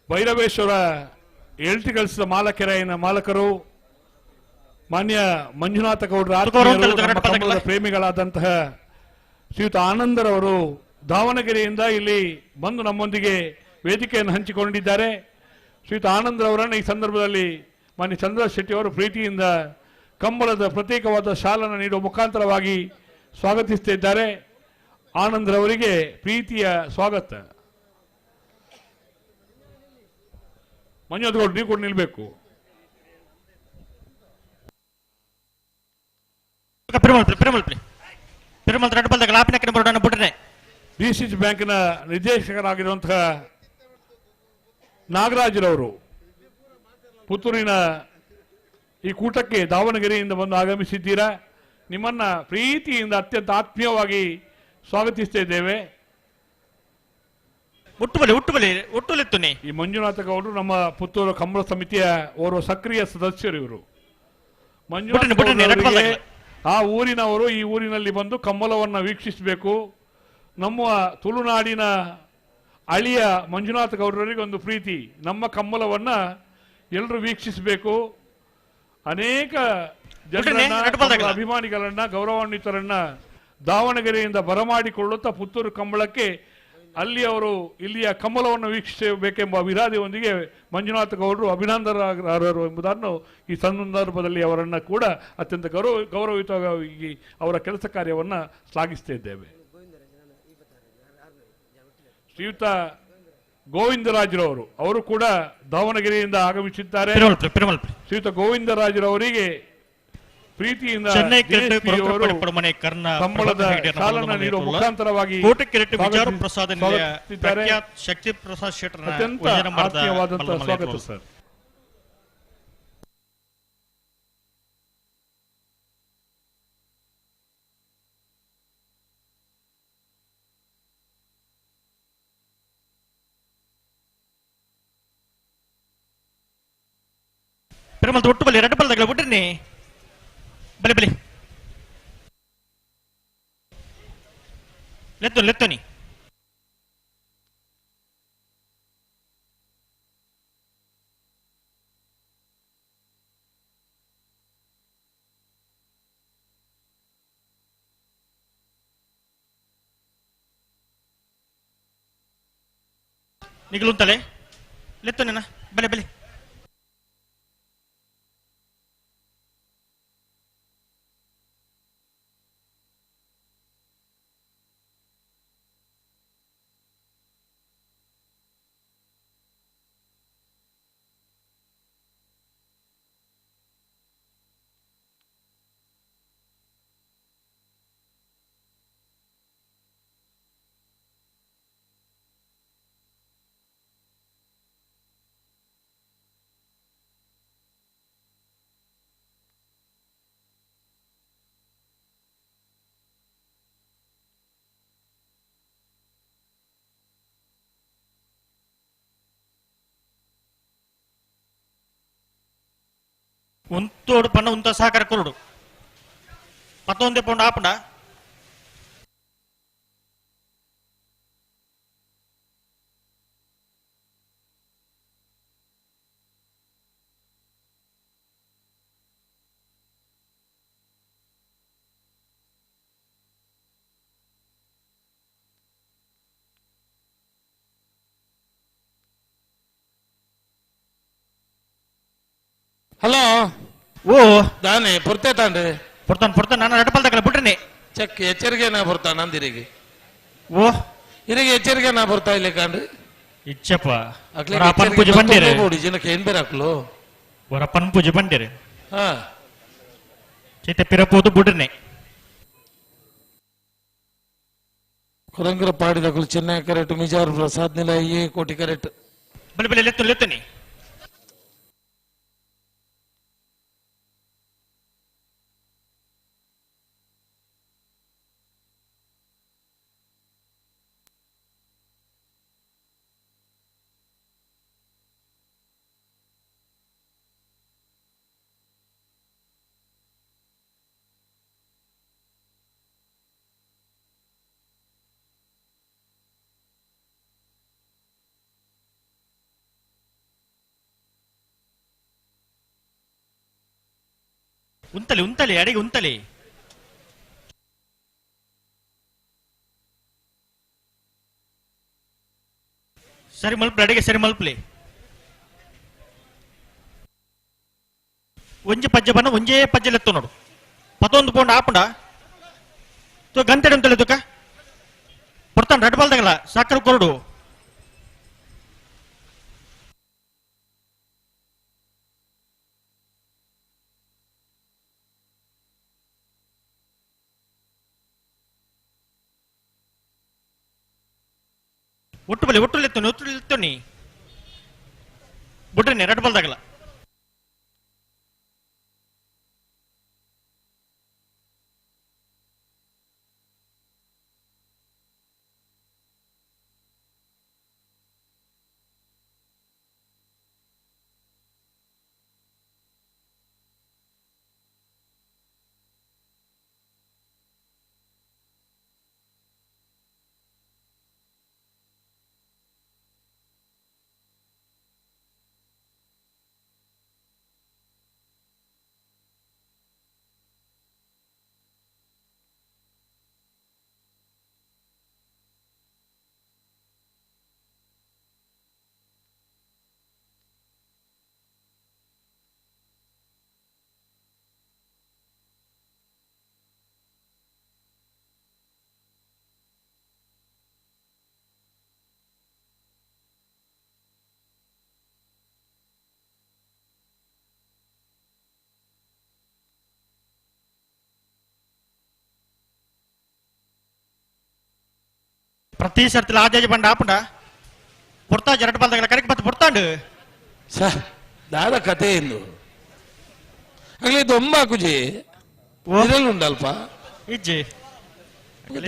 ಭೈರವೇಶ್ವರ ಎಲ್ಟಿಗಲ್ಸ್ ಮಾಲಕರಾಯಿನ ಮಾಲಕರು ಮಾನ್ಯ ಮಂಜುನಾಥ ಗೌಡರ ಆತ್ಮೀಯರು, ಪ್ರೇಮಿಗಳಾದಂತಹ ಶ್ರೀಯುತ ಆನಂದರವರು ದಾವಣಗೆರೆಯಿಂದ ಇಲ್ಲಿ ಬಂದು ನಮ್ಮೊಂದಿಗೆ ವೇದಿಕೆಯನ್ನು ಹಂಚಿಕೊಂಡಿದ್ದಾರೆ. ಶ್ರೀಯುತ ಆನಂದರವರನ್ನು ಈ ಸಂದರ್ಭದಲ್ಲಿ ಮಾನ್ಯ ಚಂದ್ರ ಶೆಟ್ಟಿ ಅವರು ಪ್ರೀತಿಯಿಂದ ಕಂಬಳದ ಪ್ರತ್ಯೇಕವಾದ ಶಾಲನ್ನು ನೀಡುವ ಮುಖಾಂತರವಾಗಿ ಸ್ವಾಗತಿಸುತ್ತಿದ್ದಾರೆ. ಆನಂದರವರಿಗೆ ಪ್ರೀತಿಯ ಸ್ವಾಗತ. ಮಂಜುನಾಥ್ ಗೌಡ ನೀವು ಕೂಡ ನಿಲ್ಬೇಕು. ಡಿಸಿಸಿ ಬ್ಯಾಂಕಿನ ನಿರ್ದೇಶಕರಾಗಿರುವಂತಹ ನಾಗರಾಜರವರು ಪುತ್ತೂರಿನ ಈ ಕೂಟಕ್ಕೆ ದಾವಣಗೆರೆಯಿಂದ ಬಂದು ಆಗಮಿಸಿದ್ದೀರಾ. ನಿಮ್ಮನ್ನ ಪ್ರೀತಿಯಿಂದ ಅತ್ಯಂತ ಆತ್ಮೀಯವಾಗಿ ಸ್ವಾಗತಿಸ್ತಾ ಇದ್ದೇವೆ. ಈ ಮಂಜುನಾಥ ಗೌಡರು ನಮ್ಮ ಪುತ್ತೂರು ಕಂಬಳ ಸಮಿತಿಯ ಓರ್ವ ಸಕ್ರಿಯ ಸದಸ್ಯರು. ಇವರು ಮಂಜುನಾಥ ಆ ಊರಿನವರು ಈ ಊರಿನಲ್ಲಿ ಬಂದು ಕಂಬಳವನ್ನು ವೀಕ್ಷಿಸಬೇಕು. ನಮ್ಮ ತುಳುನಾಡಿನ ಅಳಿಯ ಮಂಜುನಾಥ ಗೌಡರಿಗೆ ಒಂದು ಪ್ರೀತಿ, ನಮ್ಮ ಕಂಬಳವನ್ನ ಎಲ್ಲರೂ ವೀಕ್ಷಿಸಬೇಕು. ಅನೇಕ ಜನರನ್ನ, ಅಭಿಮಾನಿಗಳನ್ನ, ಗೌರವಾನ್ವಿತರನ್ನ ದಾವಣಗೆರೆಯಿಂದ ಬರಮಾಡಿಕೊಳ್ಳುತ್ತಾ ಪುತ್ತೂರು ಕಂಬಳಕ್ಕೆ ಅಲ್ಲಿ ಅವರು ಇಲ್ಲಿಯ ಕಂಬಳವನ್ನು ವೀಕ್ಷಿಸಬೇಕೆಂಬ ವಿರಾದೆಯೊಂದಿಗೆ ಮಂಜುನಾಥ ಗೌಡರು ಅಭಿನಂದನಾರ್ಹರು ಎಂಬುದನ್ನು ಈ ಸಂದರ್ಭದಲ್ಲಿ ಅವರನ್ನು ಕೂಡ ಅತ್ಯಂತ ಗೌರವಯುತವಾಗಿ ಅವರ ಕೆಲಸ ಕಾರ್ಯವನ್ನು ಶ್ಲಾಘಿಸ್ತಾ ಇದ್ದೇವೆ. ಶ್ರೀಯುತ ಗೋವಿಂದರಾಜರವರು ಅವರು ಕೂಡ ದಾವಣಗೆರೆಯಿಂದ ಆಗಮಿಸಿದ್ದಾರೆ. ಶ್ರೀಯುತ ಗೋವಿಂದರಾಜರವರಿಗೆ ಪ್ರೀತಿಯಿಂದ ಕಂಬಳದ ಶಾಲನ್ನು ನೀಡುವ ಮುಖಾಂತರವಾಗಿ ಅತ್ಯಂತ ಆತ್ಮೀಯವಾದಂತಹ ಸ್ವಾಗತ ಸರ್. ಒಟ್ಟು ಬಲಿ ಎರಡು ಬಲ್ದಗಳ ಬಿಟ್ರಿ ಬಲಿ ಬಲಿ ಲೆತ್ತು ಲೆತ್ತನಿ ನಿಗಲುಂತಲೆ ಲೆತ್ತನೇನ ಬಲೆ ಬಲೆ. ಉಂತೋಡು ಪಣ್ಣ ಉಂತ ಸಹಕಾರ ಕೊರಡು ಪತ್ತೊಂದೆ ಪೌಂಡ್ ಆಪಂಡ ಹಲೋ ಓ ದಾನೆ ಪುರ್ತೆ ತಾಂಡ್ರೆ ಪೊರ್ತಾನ್ ಪೊರ್ತಾನ್ ನಾನು ನಡಪಲ್ ತಗಲ ಬಿಟ್ರೆ ಚೆಕ್ ಎಚ್ಚರಿಕೆ ನಾ ಬರ್ತಾ ನಂದಿರಿಗೆ ಓ ಇರಿಗೆ ಎಚ್ಚರಿಕೆ ನಾ ಬರ್ತಾ ಇಲ್ಲ ಕಾಣ್ರಿ ಇಚ್ಚಪ್ಪ ವರಪ್ಪನ್ ಪೂಜೆ ಬಂದಿರಿ ಬೋಡಿ ಜನಕ್ಕೆ ಏನ್ ಬೇರೆ ಹಾಕ್ಲು ವರಪ್ಪನ್ ಪೂಜೆ ಬಂದಿರಿ ಹಾ ಚೈತ ಪಿರಪೋದು ಬಿಡ್ರನೆ ಕುರಂಗರ ಪಾಡಿದಗಳು ಚೆನ್ನೈ ಕರೆಕ್ಟ್ ಮಿಜಾರ್ ಪ್ರಸಾದ್ ನಿಲ ಎ ಕೋಟಿ ಕರೆಕ್ಟ್ ಬಲೆ ಬಲೆ ಲೆತ್ತು ಲೆತ್ತನಿ ಉಂತಲಿ ಉಂತಲಿ ಅಡಿಗೆ ಉಂತಲಿ ಸರಿ ಮಲ್ಪಲಿ ಅಡಿಗೆ ಸರಿ ಮಲ್ಪಲಿ ಒಂಜಿ ಪಜ್ಜೆ ಬನ್ನ ಒಂಜೇ ಪಜ್ಜೆ ಲೆತ್ತು ನೋಡು ಪತ್ತೊಂದು ಪೌಂಡ್ ಆಪುಂಡ ಗಂಟೆ ಉಂತಲೆ ತುಕ ಪೊರ್ತಾನ್ ರೆಡ್ ಬಾಲ್ ತಗಲ ಸಾಕರ್ ಕೊರಡು ಒಟ್ಟು ಬಲಿ ಒಟ್ಟು ಲೆತ್ತೋನಿ ಒಟ್ಟು ಲೆತ್ತೋನಿ ಬುಡ್ರನೆ ರೆಡ್ ಬಾಲ್ ತಗಲ ಪ್ರತಿ ಸರ್ತಿ ಆಜಾಜಿ ಬಂಡ ಆಪುಂಡ ಪುರ್ತಾ ಜರಟ್ ಬಾಲ್ದಾಗಲ ಕರೆಕ್ಟ್ ಬತ್ತು ಪುರ್ತಾಂಡು ಸರ್ ದಾದ ಕತೆ ಎಂದು ಆಗಲಿ ದೊಂಬಾಕುಜಿ ಇದರಲ್ಲಿ ಉಂಡಲ್ಪ ಇಜ್ಜಿ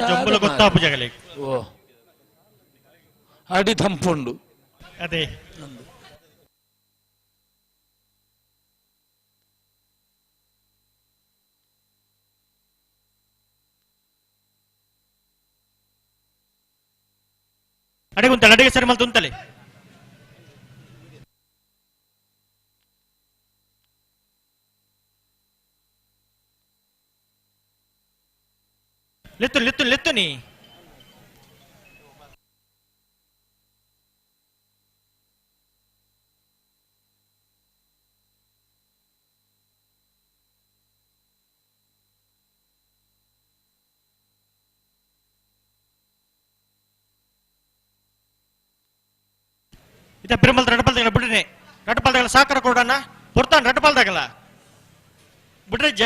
ಜಂಬುಲ ಗೊತ್ತಾಪು ಜಗಲಿ ಓ ಅಡಿ ತಂಪುಂಡು ಅದೇ ಅಡಿಗೆ ಉಂತಲೆ ಅಡಿಗೆ ಸರಿ ಮಲ್ತು ಉಂತಲೆ ಲೆತ್ತು ಲೆತ್ತು ಲೆತ್ತು ನೀ ಇದ ಬಿರಮಲ್ ರಡಪಲ್ ತಗಲ ಬಿಡ್ರಿ ರಡಪಲ್ ತಗಲ ಸಾಕರ ಕೊಡೋಣ ಪುರ್ತಾನ್ ರಡಪಲ್ ತಗಲ ಬಿಡ್ರಿಜ್ಜ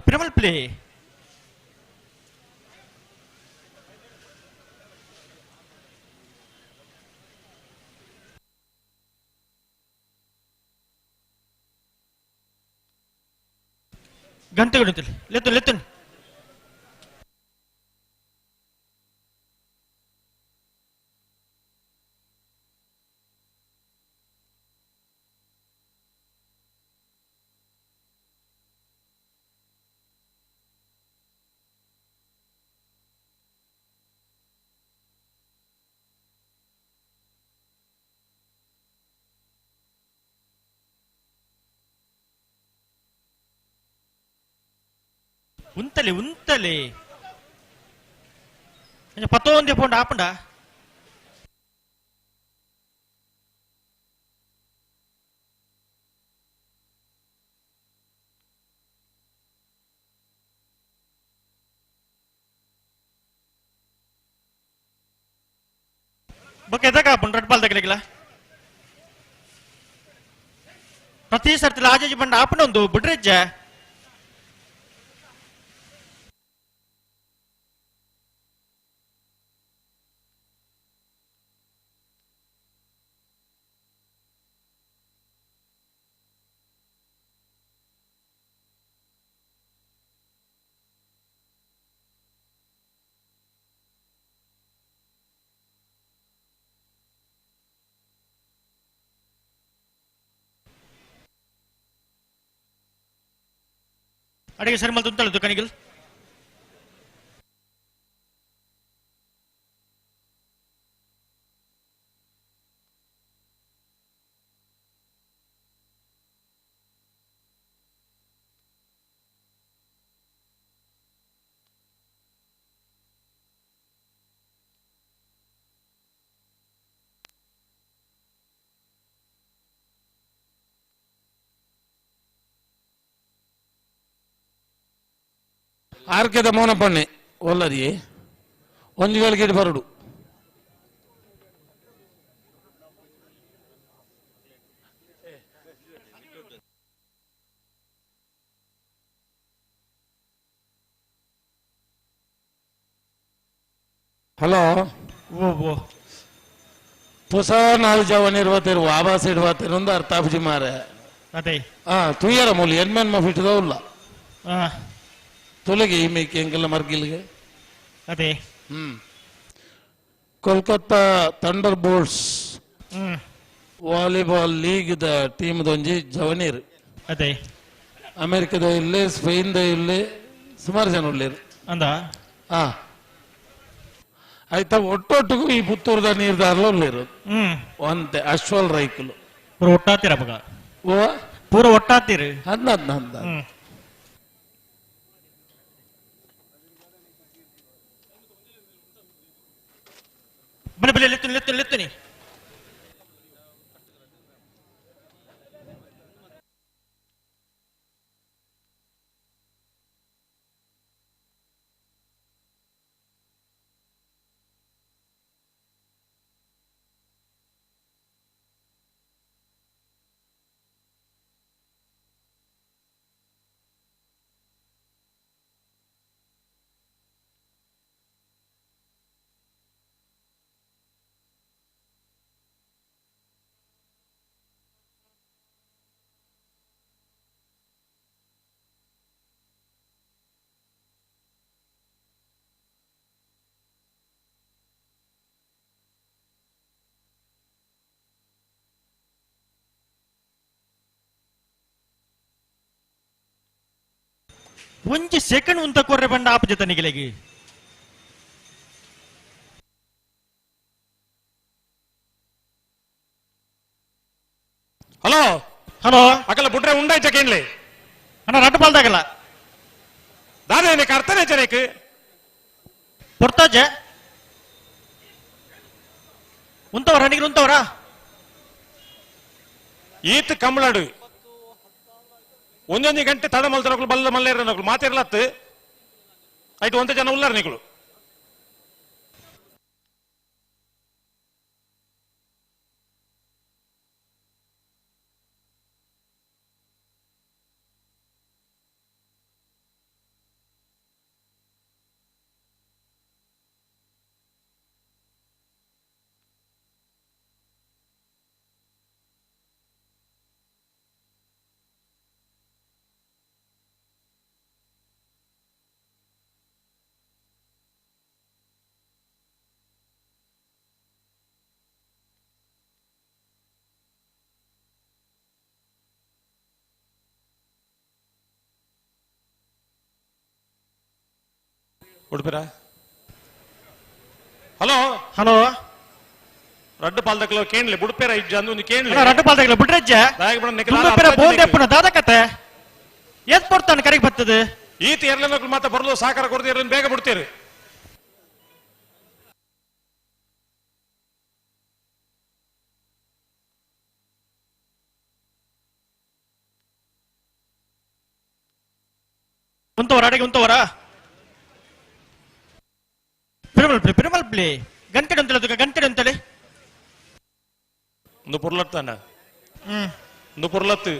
ಪಿರಮಲ್ ಪ್ಲೇ ಗಂಟೆಗಳು ಲೆತ್ತು ಲೆತ್ತು ಉಂತಲೆ ಉಂತಲೆ ಪತ್ತೊಂದೇ ಪೋಂಡ ಆಪುಂಡ ಬೊಕ್ಕ ಎದಕ ಆಪುಂಡು ರೆಡ್ ಬಾಲ್ ತಗಲಿಗಿಲ್ಲ ಪ್ರತಿ ಸರ್ತಿ ಆಜಾಜಿ ಬಂಡ ಆಪುಂಡ ಒಂದು ಬಿಡ್ರೆಜ್ಜ ಅಡಿಗೆ ಸರಿ ಮಲ್ತು ಉಂತಲ್ಲ ದುಕಾನಿಗಲ್. ಆರ್ಕೆದ ಮೋನಪಣ್ಣೆ ಒಲ್ಲರಿ ಒಂಜಿ ಗಳಿಗೆ ಬರಡು ಹಲೋ ಓ ಹೊಸ ನಾಲ್ ಜವನ್ ಇರುವತ್ತೇರು ವಾಬಾಸ್ ಇಡುವತ್ತೇರು ಒಂದು ಅರ್ಥ ಆಪುಜಿ ಮಾರೆ ಅದೇ ಆ ತುಯ್ಯರ ಮೂಲಿ ಎನ್ಮೆನ್ ಮಫಿಟ್ಟದ ಉಲ್ಲ ತುಲಗಿ ಈ ಮೇಕೆ ಎಂಕೆಲ್ಲ ಮರ್ಗಿಲ್ಗೆ ಅದೇ Kolkata thunderbolts volleyball league the team ದೊಂಜಿ ಜವನೀರ್ ಅದೇ ಅಮೆರಿಕದ ಇಲ್ಲೇ ಸ್ಪೇನ್ the ಇಲ್ಲೇ ಸುಮಾರು ಜನ ಉಳ್ಳೇರು ಅಂದ ಹಾ ಆಯ್ತಾ ಒಟ್ಟೊಟ್ಟಿಗೂ ಈ ಪುತ್ತೂರ್ದ ನೀರ್ದಾರ್ಲ ಉಳ್ಳೇರು ಒಂತೆ ಅಶ್ವಲ್ ರೈಕುಲು ಪೂರ ಒಟ್ಟಾತೀರ ಮಗ ಓ ಪೂರ ಒಟ್ಟಾತೀರಿ ಅಂದ ಅಂದ ಅಂದ ಬನ್ನಿ ಬನ್ನಿ ಲೆತ್ತುನಿ ಲೆತ್ತುನಿ ಲೆತ್ತುನಿ ಒಂಜಿ ಸೆಕೆಂಡ್ ಉಂತ ಕೊರ್ರೆ ಬಂಡ ಆಪ ಜೊತೆ ನಿಗಲೆಗಿ ಹಲೋ ಹಲೋ ಅಕಲ ಬುಡ್ರೆ ಉಂಡಾಯ್ಚ ಕೇನ್ಲೆ ಅಣ್ಣ ರಡ್ಡು ಪಾಲ್ದಾಗಲ್ಲ ದಾದ నీకు ಅರ್ಥನೇ ಚನೇಕ್ ಪೊರ್ತಾಜೆ ಉಂತವರ ನಿಗಲು ಉಂತವರ ಈತ್ ಕಮಲಡು ಒಂದೊಂದು ಗಂಟೆ ತಡ ಮಲ್ತರಕಲು ಬಲ್ಲ ಮಲ್ಲೇರ ನಕಲು ಮಾತಿರ್ಲತ್ತು ಆಯ್ತು ಒಂದೇ ಜನ ಉಲ್ಲಾರ ನಿಕಲು ಉಡುಪಿರ ಹಲೋ ಹಲೋ ರಡ್ಡು ಪಾಲ್ದಕ್ಲ ಕೇನ್ಲೆ ಬುಡ್ಪೇರ ಇಜ್ಜ ಅಂದು ಒಂದು ಕೇನ್ಲೆ ಅಣ್ಣ ರಡ್ಡು ಪಾಲ್ದಾಗಲ್ಲ ಬಿಡ್ರಜ್ಜ ತುಂಬಪೇರ ಬೋಂದೆ ಪುನ ದಾದ ಕತೆ ಏತ್ ಪೊರ್ತಾನ ಕರೆಗೆ ಬರ್ತದೆ ಈತ ಎರ್ಲೆನಕ್ಲು ಮಾತ ಬರಲು ಸಾಕಾರ ಕೊಡ್ತೀರ ಬೇಗ ಬಿಡ್ತೀರಿ ಉಂತವರ ಅಡಿಗೆ ಉಂತವರ ಪಿರುಮಲ್ ಪ್ಲಿ ಪಿರುಮಲ್ ಪ್ಲಿ ಗಂಟೆ ಅಂತಲೇ ತುಕ ಗಂಟೆ ಅಂತಲೇ ಒಂದು ಪುರ್ಲತ್ತಾನ ಒಂದು ಪುರ್ಲತ್ತು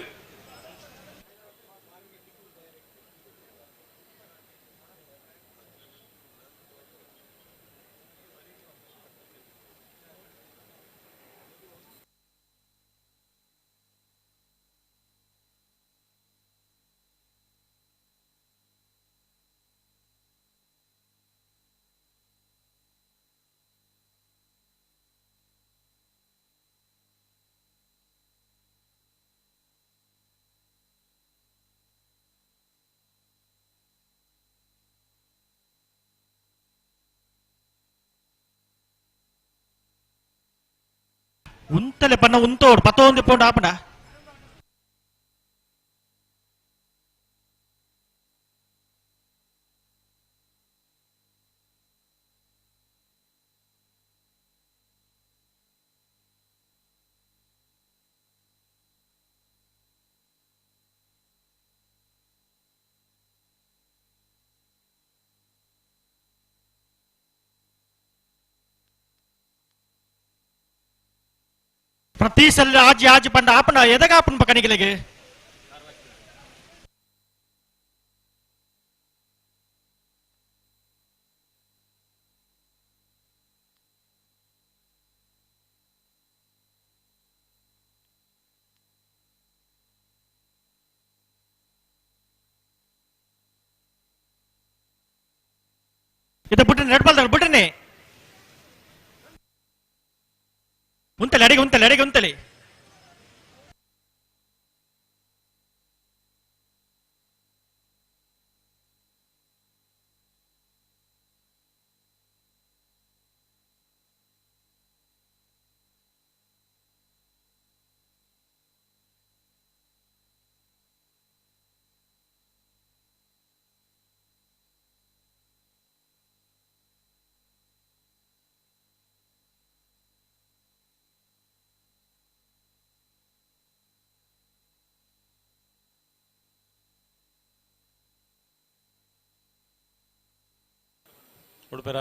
ಉಂತಲೆ ಪನ್ನ ಉಂತೋಡು ಪತ್ತೊಂದು ಪೋಂಡು ಆಪಣ ಪ್ರತಿ ಸಲ ಆಜಿ ಆಜಿ ಪಂಡ ಆಪನ ಎದಗ ಆಪನ ಪಕ್ಕನಿಗೆ ಇದು ಬಿಟ್ರೆ ರೆಡ್ ಬಾಲ್ ಬಿಟ್ರೆ ಉಂತಲೆ ಅಡಿಗೆ ಉಂತಲೆ ಅಡಿಗೆ ಉಂತಲೆ ಉಡುಪೇರ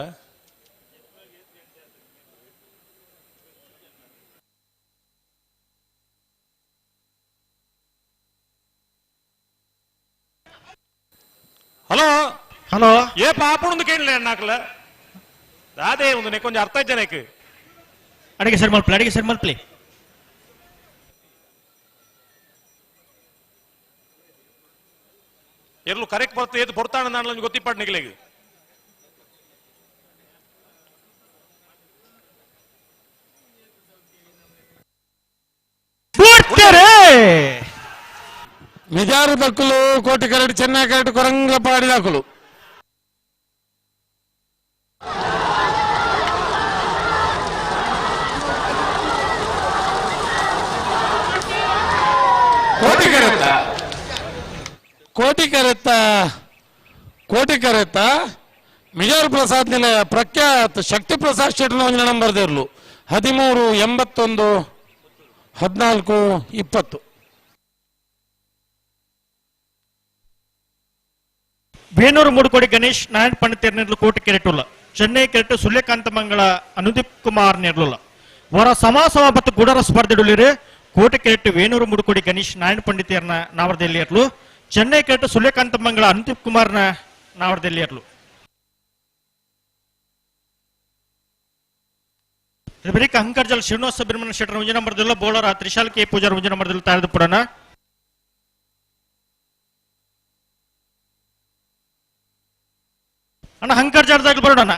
ಹಲೋ ಹಲೋ ಏ ಪಾಪುಣಂದು ಕೇಳಲೆ ಅಣ್ಣಾಕ್ಲ ಅದೇ ಒಂದು ನೆ ಕೊಂಚ ಅರ್ಥ ಜನಕ್ಕೆ ಅಡಿಗೆ ಸರ್ ಮಲ್ಪಲೆ ಅಡಿಗೆ ಸರ್ ಮಲ್ಪಲೆ ಎಲ್ಲೂ ಕರೆಕ್ಟ್ ಬರ್ತದೆ ಏದು ಪೊರ್ತಾಣ ನಾನು ಗೊತ್ತಿಪ್ಪಾಡ್ ನಿಗಲಿಗೆ ಮಿಜಾರು ದಕ್ಕುಲು ಕೋಟಿ ಕರಡು ಚೆನ್ನೈ ಕರಡು ಕೊರಂಗಪಾಡಿ ದಾಕುಲು. ಕೋಟಿ ಕರೆತ್ತ ಕೋಟಿ ಕರೆತ್ತ ಕೋಟಿ ಕರೆತ್ತ ಮಿಜಾರು ಪ್ರಸಾದ್ ನಿಲಯ ಪ್ರಖ್ಯಾತ ಶಕ್ತಿ ಪ್ರಸಾದ್ ಶೆಟ್ಟರ್ ಒಂದು ನಂಬರ್ ದೇರ್ಲು 13 81 14 20. ವೇಣೂರು ಮೂಡುಕೋಡಿ ಗಣೇಶ್ ನಾರಾಯಣ ಪಂಡಿತ್ ನೆರ್ಲು ಕೋಟಿ ಕೆರೆಟುಲ್ಲ ಚೆನ್ನೈ ಕೆರೆಟು ಸೂರ್ಯಕಾಂತ ಮಂಗಳ ಅನುದೀಪ್ ಕುಮಾರ್ ನೆರ್ಲುಲ್ಲ ವರ ಸಮ ಸಮ ಮತ್ತು ಗುಡರ ಸ್ಪರ್ಧೆಡುಲಿರು ಕೋಟಿ ಕೆರೆಟು ವೇಣೂರು ಮೂಡುಕೋಡಿ ಗಣೇಶ್ ನಾರಾಯಣ ಪಂಡಿತರ್ನ ನಾವರದಲ್ಲಿ ಇರ್ಲು ಚೆನ್ನೈ ಕೆರೆಟು ಸೂರ್ಯಕಾಂತ ಮಂಗಳ ಅನುದೀಪ್ ಕುಮಾರ್ನ ನಾವರದಲ್ಲಿ ಇರ್ಲು. ಬರೀಕ ಅಂಕರ್ಜಲ್ ಶ್ರೀನಿವಾಸ ಬಿರ್ಮನ ಶೆಟ್ಟರ್ ಒಂಜಿ ನಂಬರ್ದಿಲ್ಲ ಬೌಲರ್ ತ್ರಿಶಾಲ್ ಕೆ ಪೂಜಾರ್ ಒಂಜಿ ನಂಬರ್ದಿಲ್ಲ ತಯಾರಿದ ಪುಡನ ಅಣ್ಣ ಹಂಕರ್ಜಾಲ್ದಾಗ ಬರೋಣ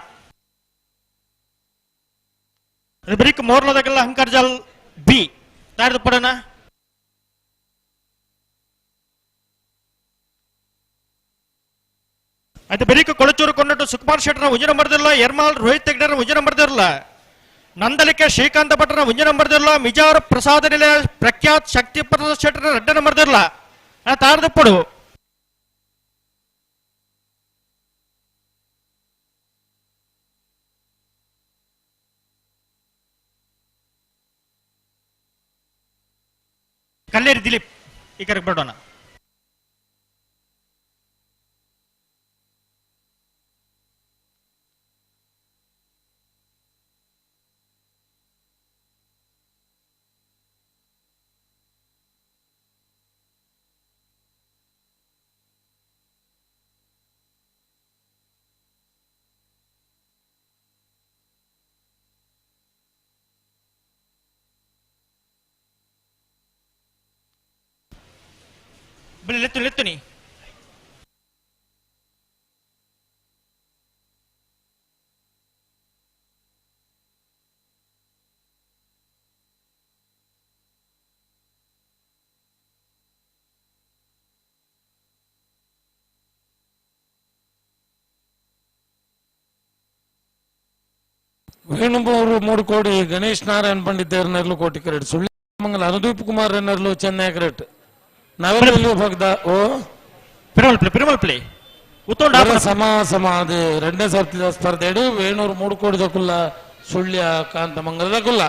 ಬರೀಕ್ ಮೋರ್ಲದಾಗೆಲ್ಲ ಹಂಕರ್ಜಾಲ್ ಬಿ ತಯಾರಿದ ಪಡೋಣ. ಆಯ್ತು ಬರೀಕ್ ಕೊಳಚೂರು ಕೊಂಡಟ್ಟು ಸುಕುಮಾರ್ ಶೆಟ್ಟರ್ ಒಂಜಿ ನಂಬರ್ದಿಲ್ಲ ಎರ್ಮಾಲ್ ರೋಹಿತ್ ಹೆಗ್ಡೆರ ಒಂಜಿ ನಂಬರ್ದಿಲ್ಲ ನಂದಲಿಕೆ ಶ್ರೀಕಾಂತ ಭಟ್ರ ಒಂಜಿ ನಂಬರ್ದಿಲ್ಲ ಮಿಜಾರ್ ಪ್ರಸಾದ ನಿಲಯ ಪ್ರಖ್ಯಾತ್ ಶಕ್ತಿ ಪ್ರಸಾದ್ ಶೆಟ್ಟರ್ ಎರಡ್ಡ ನಂಬರ್ದಿಲ್ಲ ತಾರದಪ್ಪಡು. ಕಲ್ಲೇರಿ ದಿಲೀಪ್ ಈ ಕರೆಗೆ ಬರೋಣ. ಲೆತ್ತು ಲೆತ್ತುನಿ ವೇಣುಮೂರು 3 ಕೋಡಿ ಗಣೇಶ್ ನಾರಾಯಣ್ ಪಂಡಿತ್ ನೆರ್ಲು ಕೋಟಿ ಕರೆಟ್ ಸುಳ್ಳಿ ಮಂಗಲ ಅನುದೀಪ್ ಕುಮಾರ್ ನೆರ್ಲು ಚೆನ್ನೈ ಕರೆಟ್ ನವರಲ್ಲಿ ಭಕ್ತ ಓ ಪಿರಮಲ್ ಪ್ಲೇ ಪಿರಮಲ್ ಪ್ಲೇ ಉತ್ತೋಂಡ ಸಮ ಸಮ ಅದು ಎರಡನೇ ಸರ್ತಿದ ಸ್ಪರ್ಧೆ ವೇಣೂರು 3 ಕೋಡಿ ದಕುಲ್ಲ ಸುಳ್ಯ ಕಾಂತ ಮಂಗಲದ ಕುಲ್ಲ.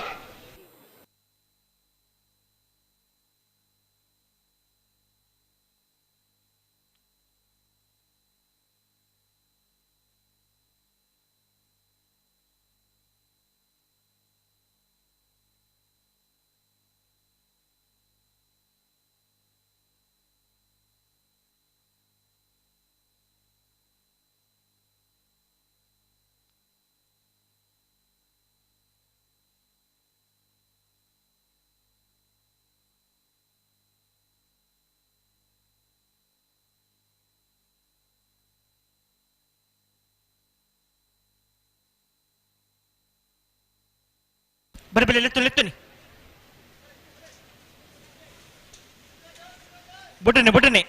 ಬರಿ ಬಲಿ ಲೆತ್ತು ಲೆತ್ತುನಿ ಬುಟ್ಟನೆ ಬುಟ್ಟನೆ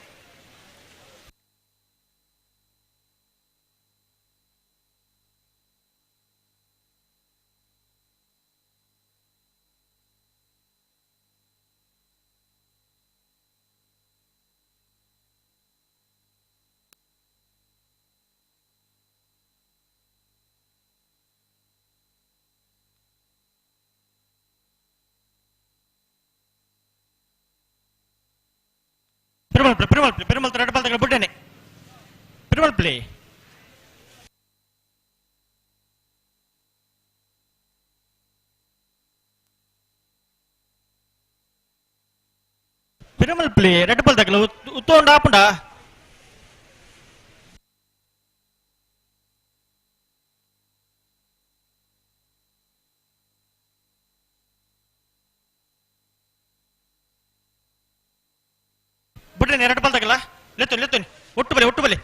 Perumal play Perumal play Perumal red ball ಬುಡ್ಡನೆ Perumal play Perumal play red ball ತಗಲ ಉತ್ತೋಂಡ ಆಪುಂಡ ಬುಡ್ಡನೆ ರೆಡ್ ಬಾಲ್ ತಗಲ ಲೆತ್ತು ಲೆತ್ತು ಒಟ್ಟು ಬಲೆ ಒಟ್ಟು ಬಲೆ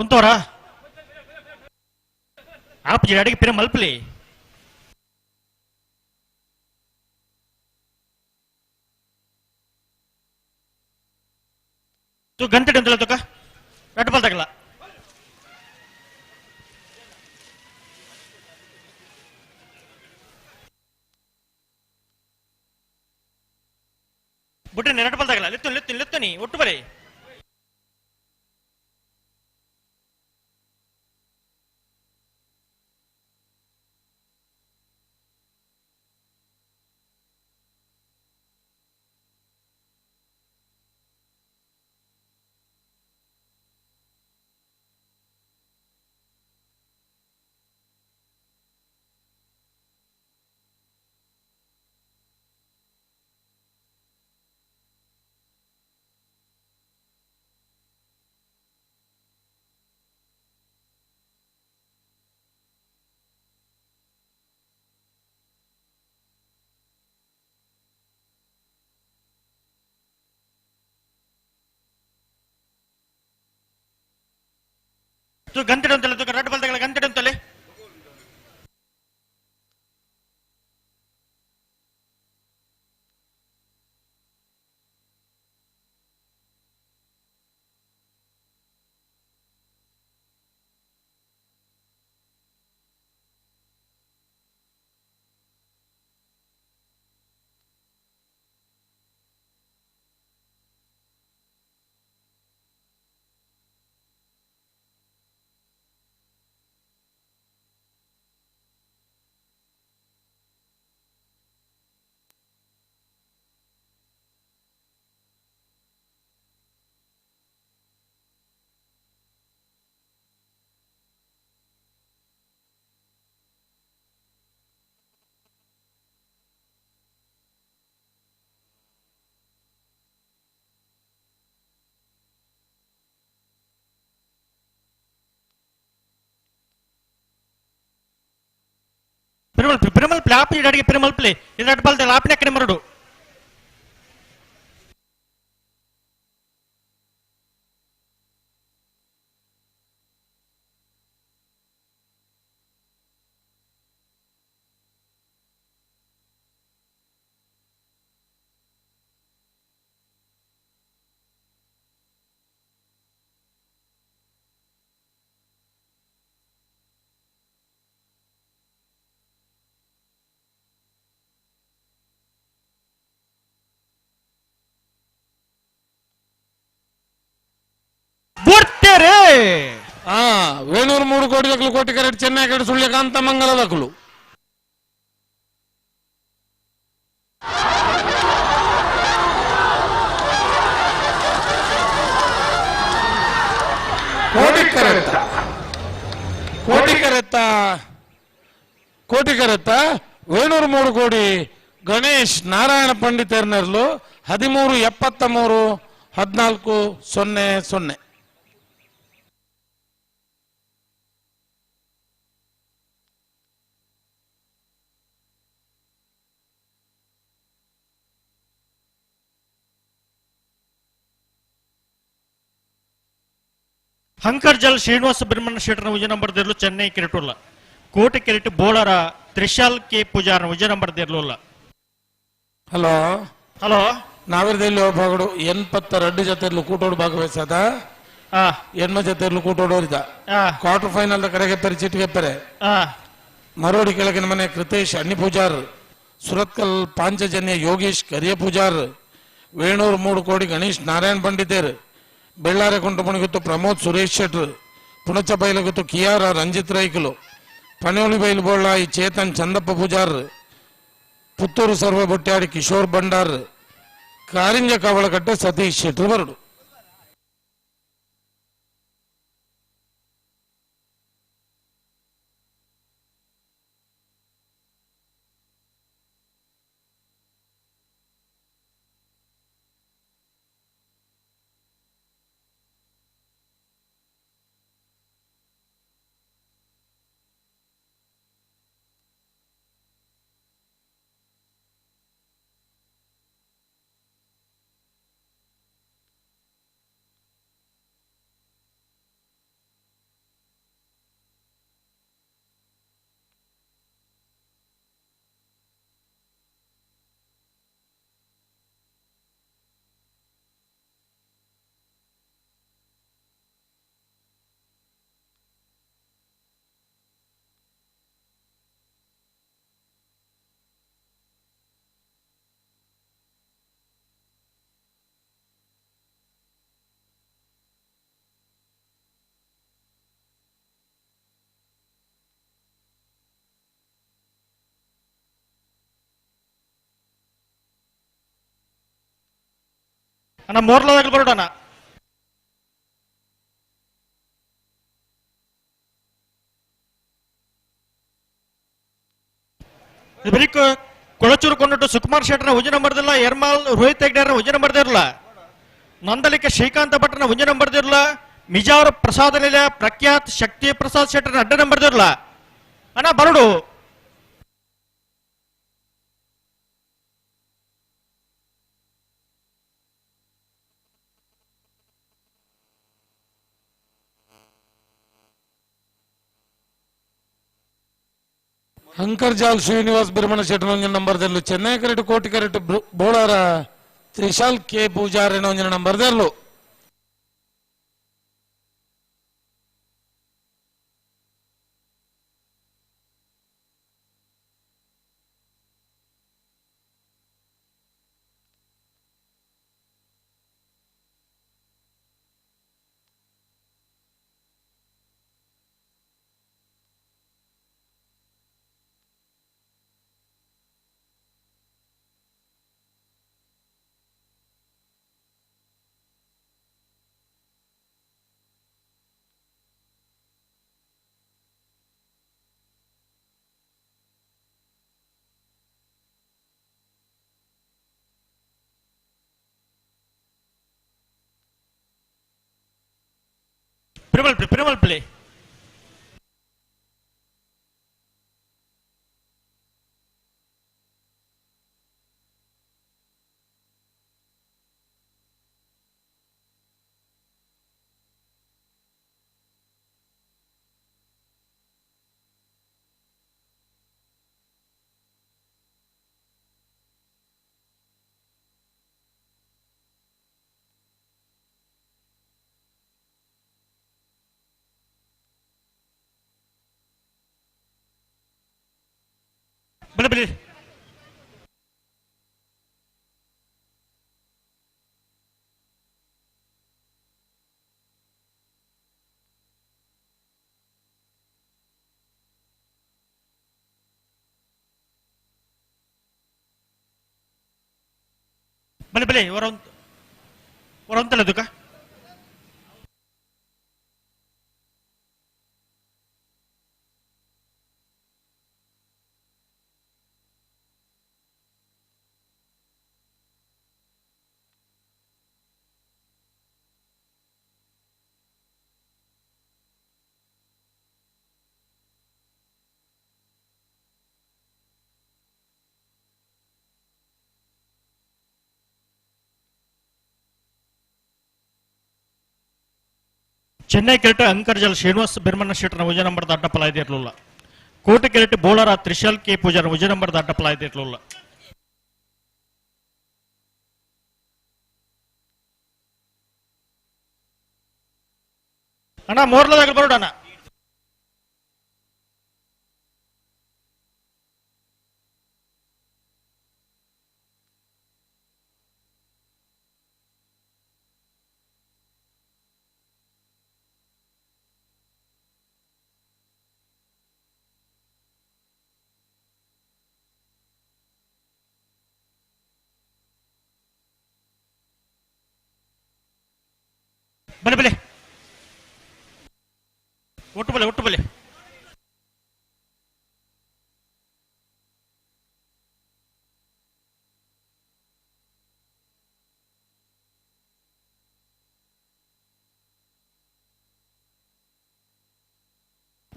ಉಂತೋರಾ ಆಪು ಅಡಿಗೆ ಪಿರ ಮಲ್ಪಲಿ ತು ಗಂಟೆ ಅಂತಲ್ಲ ತುಕ ರೆಡ್ ಬಾಲ್ ತಗಲ ಬುಟ್ಟನೆ ರೆಡ್ ಬಾಲ್ ತಗಲ ಲೆತ್ತು ಲೆತ್ತು ಲೆತ್ತುನಿ ಒಟ್ಟು ಬರೇ ತು ಗಂಟೆ ಅಂತಲ್ಲ ತುಕ ರೆಡ್ ಬಾಲ್ ತಗಲ ಗಂಟೆ ಅಂತಲೆ ಪೆರುಮಲ್ ಪ್ಲೇ ಪೆರುಮಲ್ ಪ್ಲೇ ಆಪು ಅಡಿಗೆ ಪೆರುಮಲ್ ಪ್ಲೇ ಇದು ರೆಡ್ ಬಾಲ್ ತಗಲ ಆಪಿನ ಕಡೆ ಮರಡು ವೇಣೂರು 3 ಕೋಟಿ ದಕ್ಕಲು ಕೋಟಿ ಕರೆಟ್ ಚೆನ್ನೈ ಕಡೆ ಸುಳ್ಯಕಾಂತ ಮಂಗಲ ದಕ್ಕಲು. ಕೋಟಿಕರತ್ತ ವೇಣೂರು 3 ಕೋಡಿ ಗಣೇಶ್ ನಾರಾಯಣ ಪಂಡಿತರ್ನರ್ಲು 13 73 14 0 0. ಹಂಕರ್ಜಲ್ ಶ್ರೀನಿವಾಸ ಬಿರ್ಮಣ್ಣ ಶೆಟ್ಟರ್ನ ವಿಜಯ ನಂಬರ್ ದೇರ್ಲು ಚೆನ್ನೈ ಕೆರೆಟುಲ್ಲ. ಕೋಟೆ ಕೆರೆಟು ಬೋಳರ ತ್ರಿಶಾಲ್ ಕೆ ಪೂಜಾರ್ನ ವಿಜಯ ನಂಬರ್ ದೇರ್ಲುಲ್ಲ. ಹಲೋ ಹಲೋ ನಾವಿರದಲ್ಲಿ ಒಬ್ಬಗಡು 82 ಜೊತೆರ್ಲು ಕೂಟೋಡು ಭಾಗವಹಿಸದ 8 ಜೊತೆರ್ಲು ಕೂಟೋಡೋರಿದ ಕ್ವಾರ್ಟರ್ ಫೈನಲ್ ಕರೆಗೆಪ್ಪರೆ ಚೀಟಿಗೆಪ್ಪರೆ ಮರೋಡಿ ಕೆಳಗಿನ ಮನೆ ಕೃತೇಶ್ ಅಣ್ಣಿ ಪೂಜಾರ್, ಸುರತ್ಕಲ್ ಪಾಂಚಜನ್ಯ ಯೋಗೇಶ್ ಕರಿಯ ಪೂಜಾರ್, ವೇಣೂರು 3 ಕೋಡಿ ಗಣೇಶ್ ನಾರಾಯಣ್ ಪಂಡಿತೇರ್, ಬೆಳ್ಳಾರೆ ಕೊಂಟುಮಣಿಗುತ್ತು ಪ್ರಮೋದ್ ಸುರೇಶ್ ಶೆಟ್ರ್, ಪುಣಚ ಬೈಲಗುತ್ತು ಕಿಯಾರ ರಂಜಿತ್ ರೈಕುಲು, ಪಣೋಳಿ ಬೈಲು ಬೋಳ್ಳಾಯಿ ಚೇತನ್ ಚಂದಪ್ಪ ಪೂಜಾರ್, ಪುತ್ತೂರು ಸರ್ವ ಬೊಟ್ಟಾಡಿ ಕಿಶೋರ್ ಭಂಡಾರ್, ಕಾರಿಂಜ ಕವಳಕಟ್ಟೆ ಸತೀಶ್ ಶೆಟ್ರ್ ಬರಡು. ಅಣ್ಣ ಮೋರ್ಲದಾಗ ಬರೋಣ. ಬರೀ ಕೊಳಚೂರು ಕೊಂಡಟ್ಟು ಸುಕುಮಾರ್ ಶೆಟ್ಟರ್ನ ಉಜ್ಜನ ಬರ್ದಿಲ್ಲ, ಎರ್ಮಾಲ್ ರೋಹಿತ್ ಹೆಗ್ಡೆರ್ನ ಉಜ್ಜನ ಬರ್ದಿರಲ್ಲ, ನಂದಲಿಕ ಶ್ರೀಕಾಂತ ಭಟ್ರನ ಉಜ್ಜನ ಬರ್ದಿರಲ್ಲ, ಮಿಜಾವರ ಪ್ರಸಾದ ನಿಲಯ ಪ್ರಖ್ಯಾತ್ ಶಕ್ತಿ ಪ್ರಸಾದ್ ಶೆಟ್ಟರ್ನ ಅಡ್ಡ ನಂಬರ್ದಿರಲ್ಲ. ಅಣ್ಣ ಬರಡು. ಅಂಕರ್ಜಾಲ್ ಶ್ರೀನಿವಾಸ್ ಬಿರ್ಮಣ ಶೆಟ್ಟನೊಂಜಿನ ನಂಬರ್ ದೆಲ್ಲು, ಚೆನ್ನೈ ಕರೆಟ್ ಕೋಟಿ ಕರೆಟ್ ಬೋಳಾರ ತ್ರಿಶಾಲ್ ಕೆ ಪೂಜಾರಿನೊಂಜಿನ ನಂಬರ್ ದೆಲ್ಲು. Primal play. ಬಲೆ ಬಲೆ ಬಲೆ ಬಲೆ ಹೊರಂತಲ್ಲ ದುಃಖ. Chennai ಕೆರೆಟ್ ಅಂಕರ್ಜಲ್ ಶ್ರೀನಿವಾಸ್ ಬಿರ್ಮಣ್ಣ ಶೆಟ್ಟರ್ನ ಉಜ ನಂಬರ್ದ ಅಡ್ಡಪಲ ಇದಿರ್ಲಿಲ್ಲ. ಕೋಟೆ ಕೆರೆಟ್ ಬೋಳರ ತ್ರಿಶಾಲ್ ಕೆ ಪೂಜಾರ ಉಜ ನಂಬರ್ದ ಅಡ್ಡಪಲ ಇದಿರ್ಲಿಲ್ಲ. ಅಣ್ಣ ಮೋರ್ಲದಾಗ ಬರೋಣ. ಬಲೆ ಬಲೆ ಒಟ್ಟು ಬಲೆ ಒಟ್ಟು ಬಲೆ.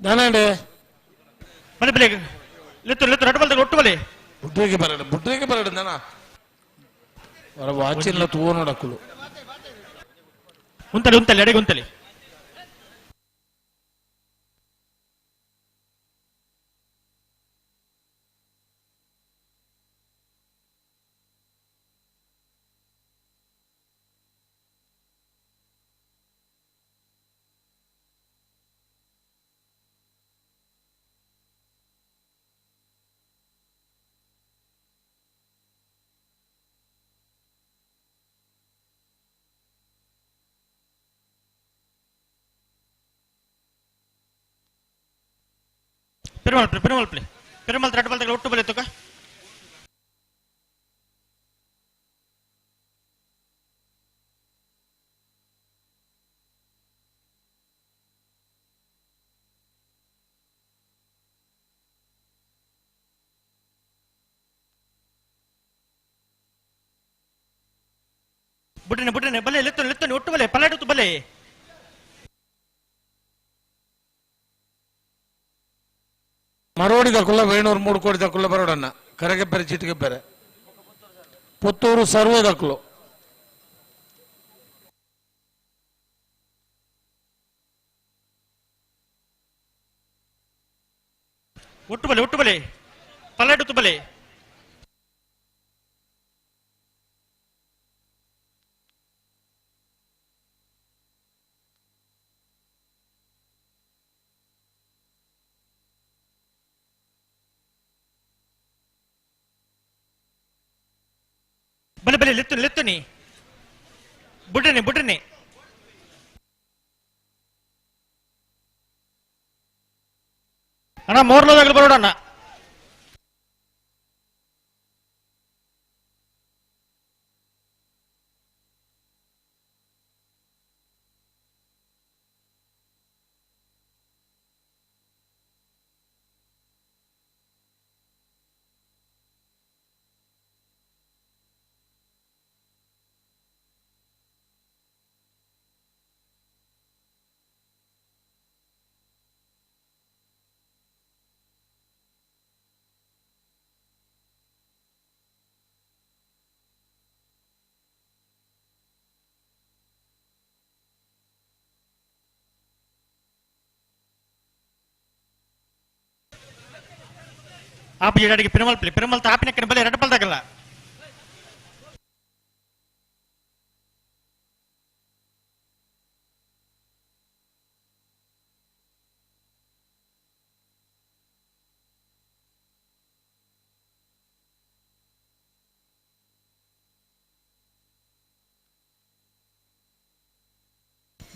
ದಾನಂಡೆ ಬಲೆ ಬಲೆ ಲೆತ್ತು ಲೆತ್ತು ರಡ್ಡು ಬಲ್ದಾಗ ಒಟ್ಟು ಬಲೆ. ಬುಡ್ರಿಗೆ ಬರಡ ಬುಡ್ರಿಗೆ ಬರಡ ದನ ಹೊರ ವಾಚಿಲ್ಲ ತೂವ ನೋಡಕ್ಕಲು. ಉಂತಲಿ ಉಂತಲಿ ಎಡೆಗೆ ಉಂತಲಿ. Perumal play Perumal play Perumal red ball ಒಟ್ಟು ಬಲೆ ತುಕ. ಬುಡ್ರನೆ ಬುಡ್ರನೆ ಬಲೆ ಲೆತ್ತನೆ ಲೆತ್ತನೆ ಒಟ್ಟು ಬಲೆ ಪಲಾಟು ಬಲೆ. ಮರೋಡಿ ದಕ್ಕುಲ್ಲ ವೇಣೂರು 3 ಕೋಟಿ ದಕ್ಕುಲ್ಲ ಬರೋಡನ್ನ ಕರಗೆಬ್ಬೆರೆ ಚೀಟಿಗೆಬ್ಬೆರೆ ಪುತ್ತೂರು ಸರ್ವೆ ದಕ್ಕಲು. ಒಟ್ಟು ಬಲೆ ಒಟ್ಟು ಬಲೆ ಪಲಾಟು ಬಲೆ. ಬಲೆ ಬಲೆ ಲೆತ್ತು ಲೆತ್ತುನಿ ಬುಡ್ರನೆ ಬುಡ್ರನೆ. ಅಣ್ಣ ಮೋರ್ಲದಾಗಲು ಬರೋಣ. ಆಪ ಜಡಾಡಿಗೆ ಪೆರುಮಾಳ್ ಪ್ಲೇ ಪೆರುಮಾಳ್ ತಾಪಿನ ಕಡೆ ಬಲೆ ಎರಡು ಬಲ್ದಾಗಲ್ಲ.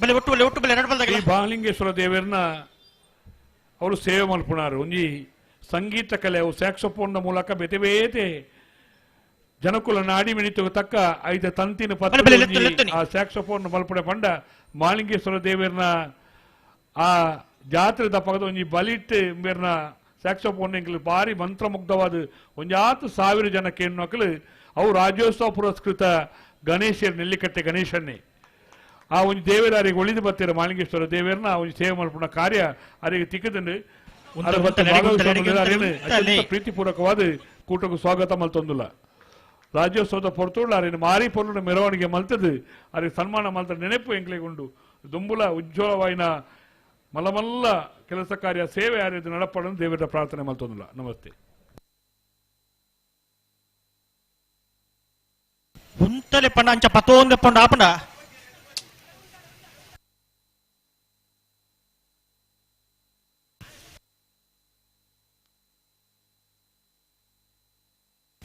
ಬಲೆ ಒಟ್ಟು ಬಲೆ ಒಟ್ಟು ಬಲೆ ಎರಡು ಬಲ್ದಾಗಲ್ಲ. ಈ ಬಾಲಿಂಗೇಶ್ವರ ದೇವರನ್ನ ಅವರು ಸೇವೆ ಮಲ್ಪುಣಾರು ಒಂಜಿ ಸಂಗೀತ ಕಲೆ ಅವು ಸ್ಯಾಕ್ಸೋಫೋನ್ ಮೂಲಕ ಬೇತೆ ಬೇತೆ ಜನಕುಲ ನಾಡಿ ಮಿಣಿತು ತಕ್ಕ ಐದ ತಂತಿನ ಪತ್ರ ಆ ಸ್ಯಾಕ್ಸೋಫೋನ್ ಮಲ್ಪುಡೆ ಪಂಡ ಮಾಲಿಂಗೇಶ್ವರ ದೇವರನ್ನ ಆ ಜಾತ್ರೆ ದಪ್ಪಗದ ಒಂಜಿ ಬಲಿಟ್ ಮೇರ್ನ ಸ್ಯಾಕ್ಸೋಫೋನ್ ಎಂಕ್ಲು ಭಾರಿ ಮಂತ್ರಮುಗ್ಧವಾದ ಒಂಜಾತು ಸಾವಿರ ಜನಕ್ಕೆ ಎನ್ನುವಕ್ಲು ಅವು ರಾಜ್ಯೋತ್ಸವ ಪುರಸ್ಕೃತ ಗಣೇಶರ ನೆಲ್ಲಿಕಟ್ಟೆ ಗಣೇಶನ್ನೇ ಆ ಒಂಜಿ ದೇವರಾರಿಗೆ ಒಳಿದು ಬತ್ತಿರ ಮಾಲಿಂಗೇಶ್ವರ ದೇವರನ್ನ ಆ ಒಂಜಿ ಸೇವೆ ಮಲ್ಪುಣ ಕಾರ್ಯ ಅರಿಗೆ ತಿಕ್ಕದಂಡು ಪ್ರೀತಿಪೂರ್ವಕವಾದ ಕೂಟಕ್ಕೂ ಸ್ವಾಗತ ಮಲ್ತೊಂದುಲ್ಲ. ರಾಜ್ಯೋತ್ಸವದ ಪೊರ್ತುಳ್ಳ ಅರಿನ ಮಾರಿ ಪೊರ್ಲು ಮೆರವಣಿಗೆ ಮಲ್ತದು ಅರಿಗೆ ಸನ್ಮಾನ ಮಲ್ತ ನೆನಪು ಎಂಕ್ಲೆಗುಂಡು. ದುಂಬುಲ ಉಜ್ವಲವಾಯಿನ ಮಲ್ಲಮಲ್ಲ ಕೆಲಸ ಕಾರ್ಯ ಸೇವೆ ಆರ್ಯದ ನಡಪಡನ್ನು ದೇವರ ಪ್ರಾರ್ಥನೆ ಮಲ್ತೊಂದುಲ್ಲ. ನಮಸ್ತೆ. ಉಂತಲೆ ಪಂಡ ಅಂಚ ಪತ್ತೊಂದು ಪಂಡ ಆಪಂಡ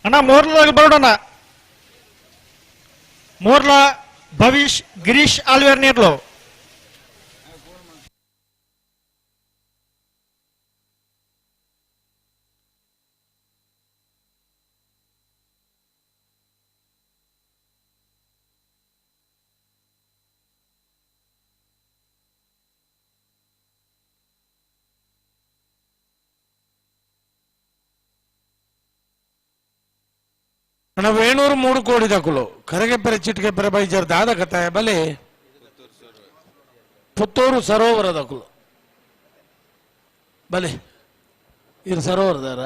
ಅಣ್ಣ ಮೋರ್ಲಾಗ ಬರೋಣ. ಮೋರ್ಲಾ ಭವಿಷ್ ಗಿರೀಶ್ ಆಲ್ವೇರ್ ನೇರ್ಲು. ಅಣ್ಣ ವೇಣೂರು 3 ಕೋಡಿ ದಕುಲು ಕರಗೆಪ್ಪರೆ ಚಿಟ್ಕೆಪ್ಪರೆ ಬೈಜರ್ ದಾದ ಕಥಾಯ ಬಲೆ ಪುತ್ತೂರು ಸರೋವರ ದಕುಲು ಬಲೆ ಇದು ಸರೋವರದಾರ.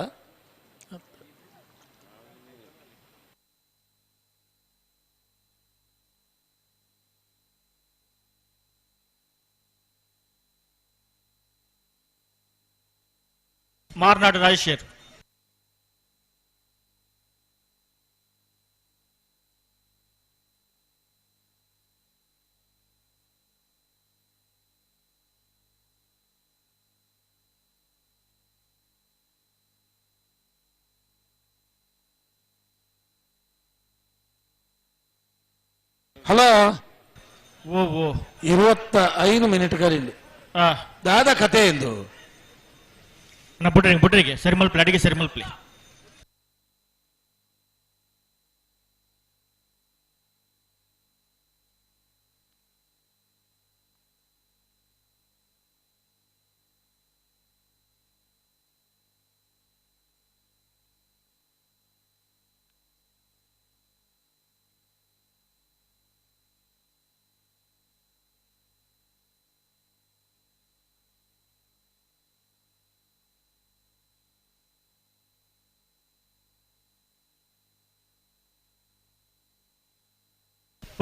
ಮಾರ್ನಾಡು ರಾಜಶೇಖರ್. ಹಲೋ ಓ ಓ 25 ಮಿನಿಟ್ ಕರೀಲಿ ದಾದ ಕತೆ ಎಂದು ಬುಡ್ರಿಗೆ ಬುಡ್ರಿಗೆ ಸರಿಮಲ್ಪ್ಲಿ ಅಡಿಗೆ ಸರಿಮಲ್ಪ್ಲಿ.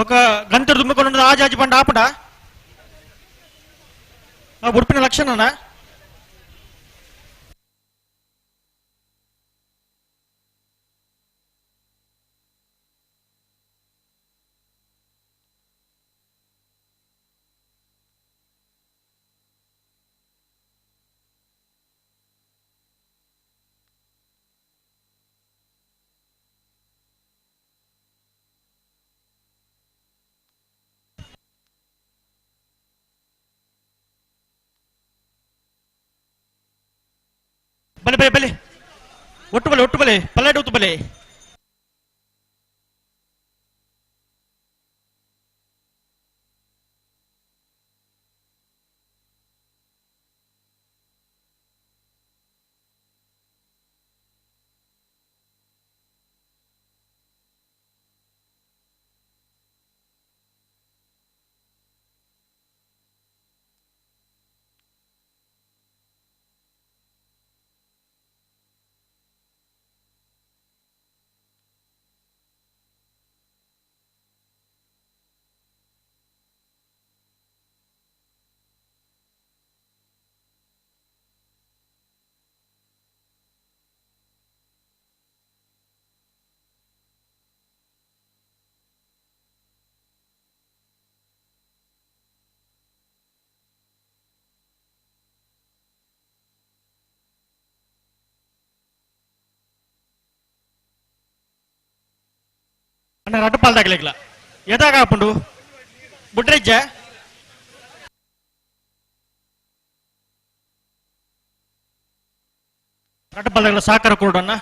ఒక గంటడు దుమ్ముకొని ఆజాజి పండు ఆపడా ఉడిపిన లక్షణనా. ಬಲೆ ಬಲೆ ಬಲೆ ಒಟ್ಟು ಬಲೆ ಒಟ್ಟು ಬಲೆ ಪಲ್ಲಾಡಿ ಒತ್ತು ಬಲೆ. ಅಣ್ಣ ರಡ್ಡು ಪಾಲ್ದಾಗಲಿಲ್ಲ ಎದಾಗ ಹಾಪುಂಡು ಬುಡ್ರೆಜ್ಜ ರಡ್ಡು ಪಾಲ್ದಾಗಲ ಸಾಕಾರ ಕೊಡೋಣ.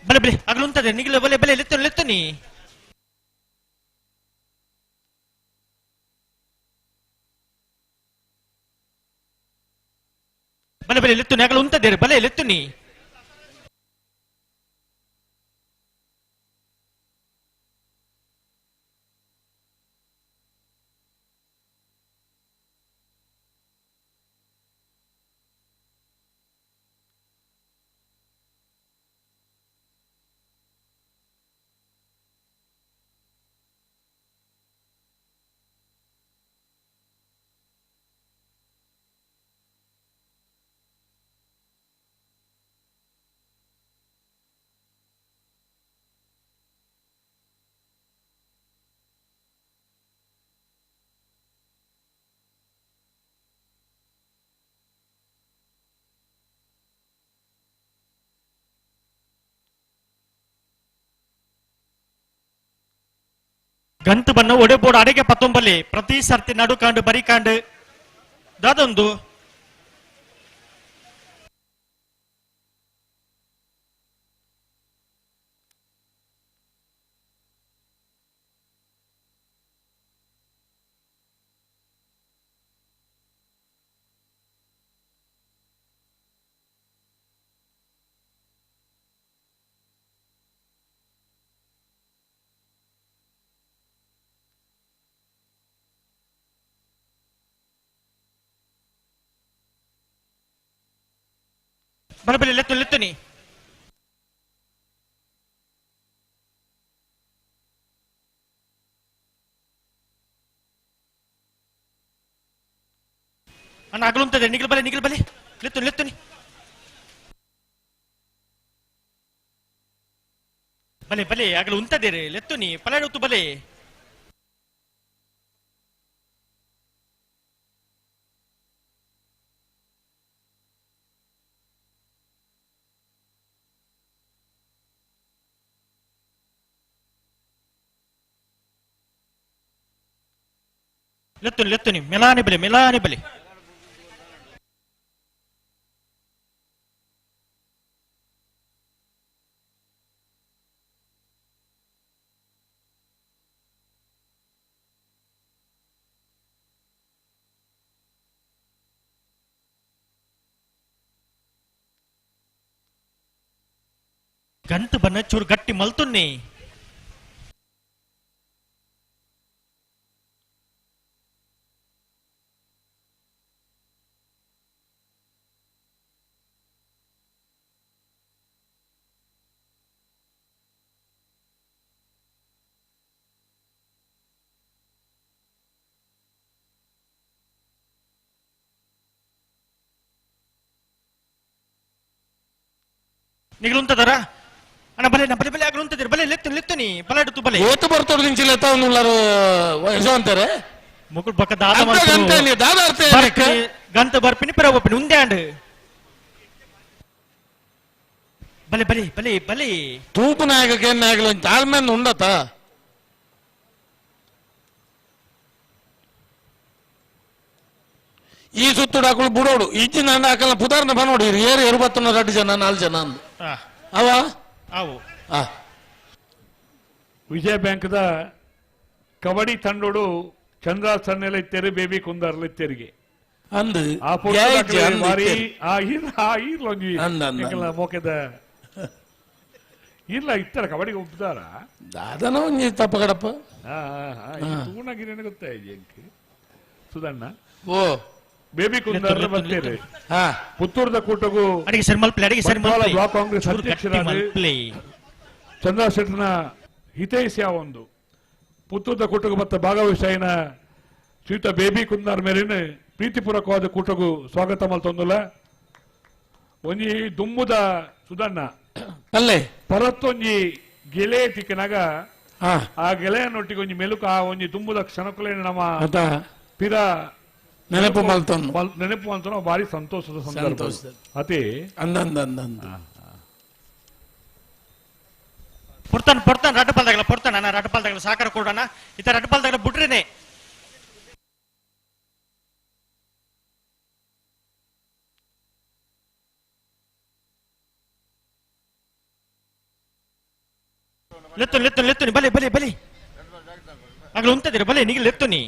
ಬಲೆ ಬಲೆ ಅಗಲುಂತದೆ ನಿಗಿಲ ಬಲೆ ಬಲೆ ಲೆತ್ತು ಲೆತ್ತು ನೀ. ಬಲೆ ಬಲೆ ಲೆತ್ತುನಿ ಅಗಲ ಉಂತದೇರು ಬಲೆ ಲೆತ್ತುನಿ ಗಂತು ಬಣ್ಣ ಒಡೆ ಬೋರ್ಡ್ ಅಡಿಗೆ ಪತ್ತೊಂಬಲ್ಲಿ ಪ್ರತಿ ಸರ್ತಿ ನಡುಕಾಂಡು ಬರಿಕಾಂಡು ದಾದೊಂದು ಬಲೆ ಬಲೆ ಲೆತ್ತು ಲೆತ್ತುನಿ ಅಣ್ಣ ಅಗಲುಂತದೆ ನಿಗಲ್ ಬಲೆ ನಿಗಲ್ ಬಲೆ ಲೆತ್ತು ಲೆತ್ತುನಿ ಬಲೆ ಬಲೆ ಅಗಲು ಉಂತದೇರೆ ಲೆತ್ತುನಿ ಪಲಾಡುತ್ತು ಬಲೆ ಲೆತ್ತುನಿ ಲೆತ್ತುನಿ ಮೆಲಾನೆ ಬಲೆ ಮೆಲಾನೆ ಬಲೆ ಗಂಟು ಬನ್ನ ಚೂರು ಗಟ್ಟಿ ಮಲ್ತುನ್ನಿ ನಿಗಲುಂತದರ ಅಣ್ಣ ಬಲೆ ಬಲೆ ಬಲೆ ಅಗಲುಂತದಿರ ಬಲೆ ಲೆತ್ತು ಲೆತ್ತುನಿ ಬಲೆ ಬಲೆ ಏತು ಬರ್ತೋಡು ನಿಂಚಿಲ್ಲ ಎತ್ತಾವನ್ನುಳ್ಳಾರು ಯಶವಂತಾರೆ ಮುಗುಳ್ ಬಕ್ಕ ದಾದ ಗಂಟೆ ದಾದ ಅರ್ಥ ಏನಕ್ಕೆ? ಗಂತ ಬರ್ಪಿನಿ ಪರ ಒಪ್ಪಿನಿ ಉಂದೆ ಅಂಡ್ ಬಲೆ ಬಲೆ ಬಲೆ ಬಲೆ ತೂಪು ನಾಯಕಕ್ಕೆ ಏನಾಗಲ್ಲ ತಾಳ್ಮೆನ್ ಉಂಡತ ಈ ಸುತ್ತುಡು ಹಾಕುಳು ಬುಡೋಡು ಇಜ್ಜಿ ನಾನು ಹಾಕಲ್ಲ ಪುದಾರ್ನ ಬನ್ನೋಡು ಏರು ಎರುಬತ್ತನ ಎರಡು ಜನ ನಾಲ್ಕು ಜನ ಅಂದು ಅವ ಅವು ವಿಜಯ ಬ್ಯಾಂಕ್ದ ಕಬಡ್ಡಿ ತಂಡೋಡು ಚಂದ್ರ ಸನ್ನೆಲ ಇತ್ತೇರು ಬೇಬಿ ಕುಂದಾರ್ಲ ಇತ್ತೇರಿಗೆ ಅಂದು ಆ ಪೊರ್ತುಡು ಗ್ಯಾರೇಜ್ ಅಕ್ಲೆ ಅಂದು ಬಾರಿ ಇತ್ತೇರು. ಆ ಇರ್ಲ ಆ ಇರ್ಲ ಒಂಜಿ ಅಂದ್ ಅಂದ್ ಎಂಕಲ್ನ ಮೋಕೆದ ಇರ್ಲ ಇತ್ತರ ಕಬಡ್ಡಿಗೆ ಒಪ್ಪುದಾರ ದಾದನ ಒಂಜಿ ತಪ್ಪ ಕಡಪ್ಪ ತೂಣಗಿರೇನು ಗೊತ್ತಾಯ್ತು ಎಂಕ್ ಸುಧಣ್ಣ ಓ ಬೇಬಿ ಕುಂದಾರ್ಲ ಬರ್ತೇವೆ ಹಾ ಪುತ್ತೂರ್ದ ಕೂಟಗೂ ಅಡಿಗೆ ಸರ್ ಮಲ್ಪ್ಲೆ ಅಡಿಗೆ ಸರ್ ಬಂಟ್ವಾಳ ಮಲ್ಪ್ಲೆ ಬ್ಲಾಕ್ ಕಾಂಗ್ರೆಸ್ ಚೂರು ಗಟ್ಟಿ ಅಧ್ಯಕ್ಷರಾದ ಮಲ್ಪ್ಲೆ ಚಂದ್ರ ಶೆಟ್ಟನ ಹಿತೈಷಿಯ ಒಂದು ಪುತ್ತೂರ್ದ ಕೂಟಗೂ ಮತ್ತು ಭಾಗವಹಿಸಾಯಿನ ಶ್ರೀಯುತ ಬೇಬಿ ಕುಂದಾರ್ ಮೇಲಿನ ಪ್ರೀತಿಪೂರ್ವಕವಾದ ಕೂಟಗೂ ಸ್ವಾಗತ ಮಲ್ತೊಂದುಲ್ಲ ಒಂಜಿ ದುಮ್ಮುದ ಸುಧಣ್ಣ ಅಲ್ಲೇ ಪರತ್ತೊಂಜಿ ಗೆಲೆ ತಿಕ್ಕನಾಗ ಆ ಗೆಳೆಯನೊಟ್ಟಿಗೆ ಒಂಜಿ ಮೆಲುಕು ಆ ಒಂಜಿ ದುಂಬುದ ಕ್ಷಣಕುಲೇನ ನಮ್ಮ ಅದ ಪಿರ ನೆನಪು ಮಲ್ತೊಂದು. ನೆನಪು ಮಲ್ತೊಂದು ಭಾರಿ ಸಂತೋಷದ ಸಂದರ್ಭ ಸಂತೋಷದ. ಅತಿ ಅಂದ ಅಂದ ಅಂದ ಅಂದ ಪೊರ್ತಾನ ಪೊರ್ತಾನ ರಡ್ಡಪಾಲ್ದಾಗಲ ಪೊರ್ತಾನ ಅಣ್ಣ ರಡ್ಡಪಾಲ್ದಾಗಲ ಸಾಕಾರ ಕೊಡೋಣ ಇತ ರಡ್ಡಪಾಲ್ದಾಗಲ ಬಿಡ್ರೇನೆ ಲೆತ್ತುನಿ ಲೆತ್ತುನಿ ಲೆತ್ತುನಿ ಬಲೆ ಬಲೆ ಬಲೆ ಅಗಲ ಉಂತದಿರ ಬಲೆ ನಿಗಿಲ್ ಲೆತ್ತುನಿ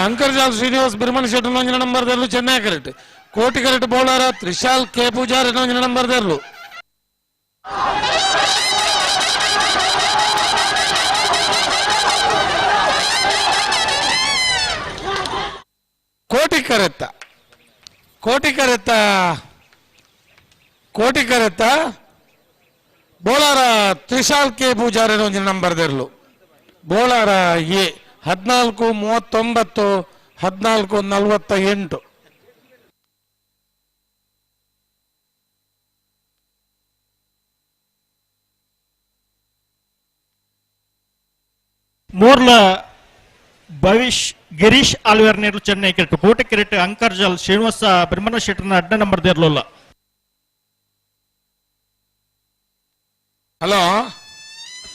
ಅಂಕರ್ಜಾಲ್ ಶ್ರೀನಿವಾಸ್ ಬಿರ್ಮಣ ಶೆಟ್ಟರ್ ಒಂಜಿನ ನಂಬರ್ ದೇರ್ಲು ಚೆನ್ನೈ ಕರೆಕ್ಟ್ ಕೋಟಿ ಕರೆಕ್ಟ್ ಬೌಲರ ತ್ರಿಶಾಲ್ ಕೆ ಪೂಜಾರ್ ಒಂಜಿನ ನಂಬರ್ ದೇರ್ಲು. ಕೋಟಿ ಕರೆತ್ತ ಕೋಟಿ ಕರೆತ್ತ ಕೋಟಿ ಕರೆತ್ತ ಬೋಲಾರ ತ್ರಿಶಾಲ್ ಕೆ ಪೂಜಾರಿ ಒಂಜಿನ ನಂಬರ್ ದೇರ್ಲು. ಬೋಲಾರ ಎ 14 39 14 48. ಮೋರ್ಲ ಭವಿಷ್ ಗಿರೀಶ್ ಆಲ್ವೇರ್ ನೇರ್ಲು ಚೆನ್ನೈ ಕ್ರಿಕೆಟ್ ಕೋಟೆ ಕ್ರಿಕೆಟ್ ಅಂಕರ್ಜಲ್ ಶ್ರೀನಿವಾಸ ಬ್ರಹ್ಮಣ ಶೆಟ್ಟರ್ನ ಅಡ್ಡ ನಂಬರ್ ದೇರ್ಲುಲ್ಲ. ಹಲೋ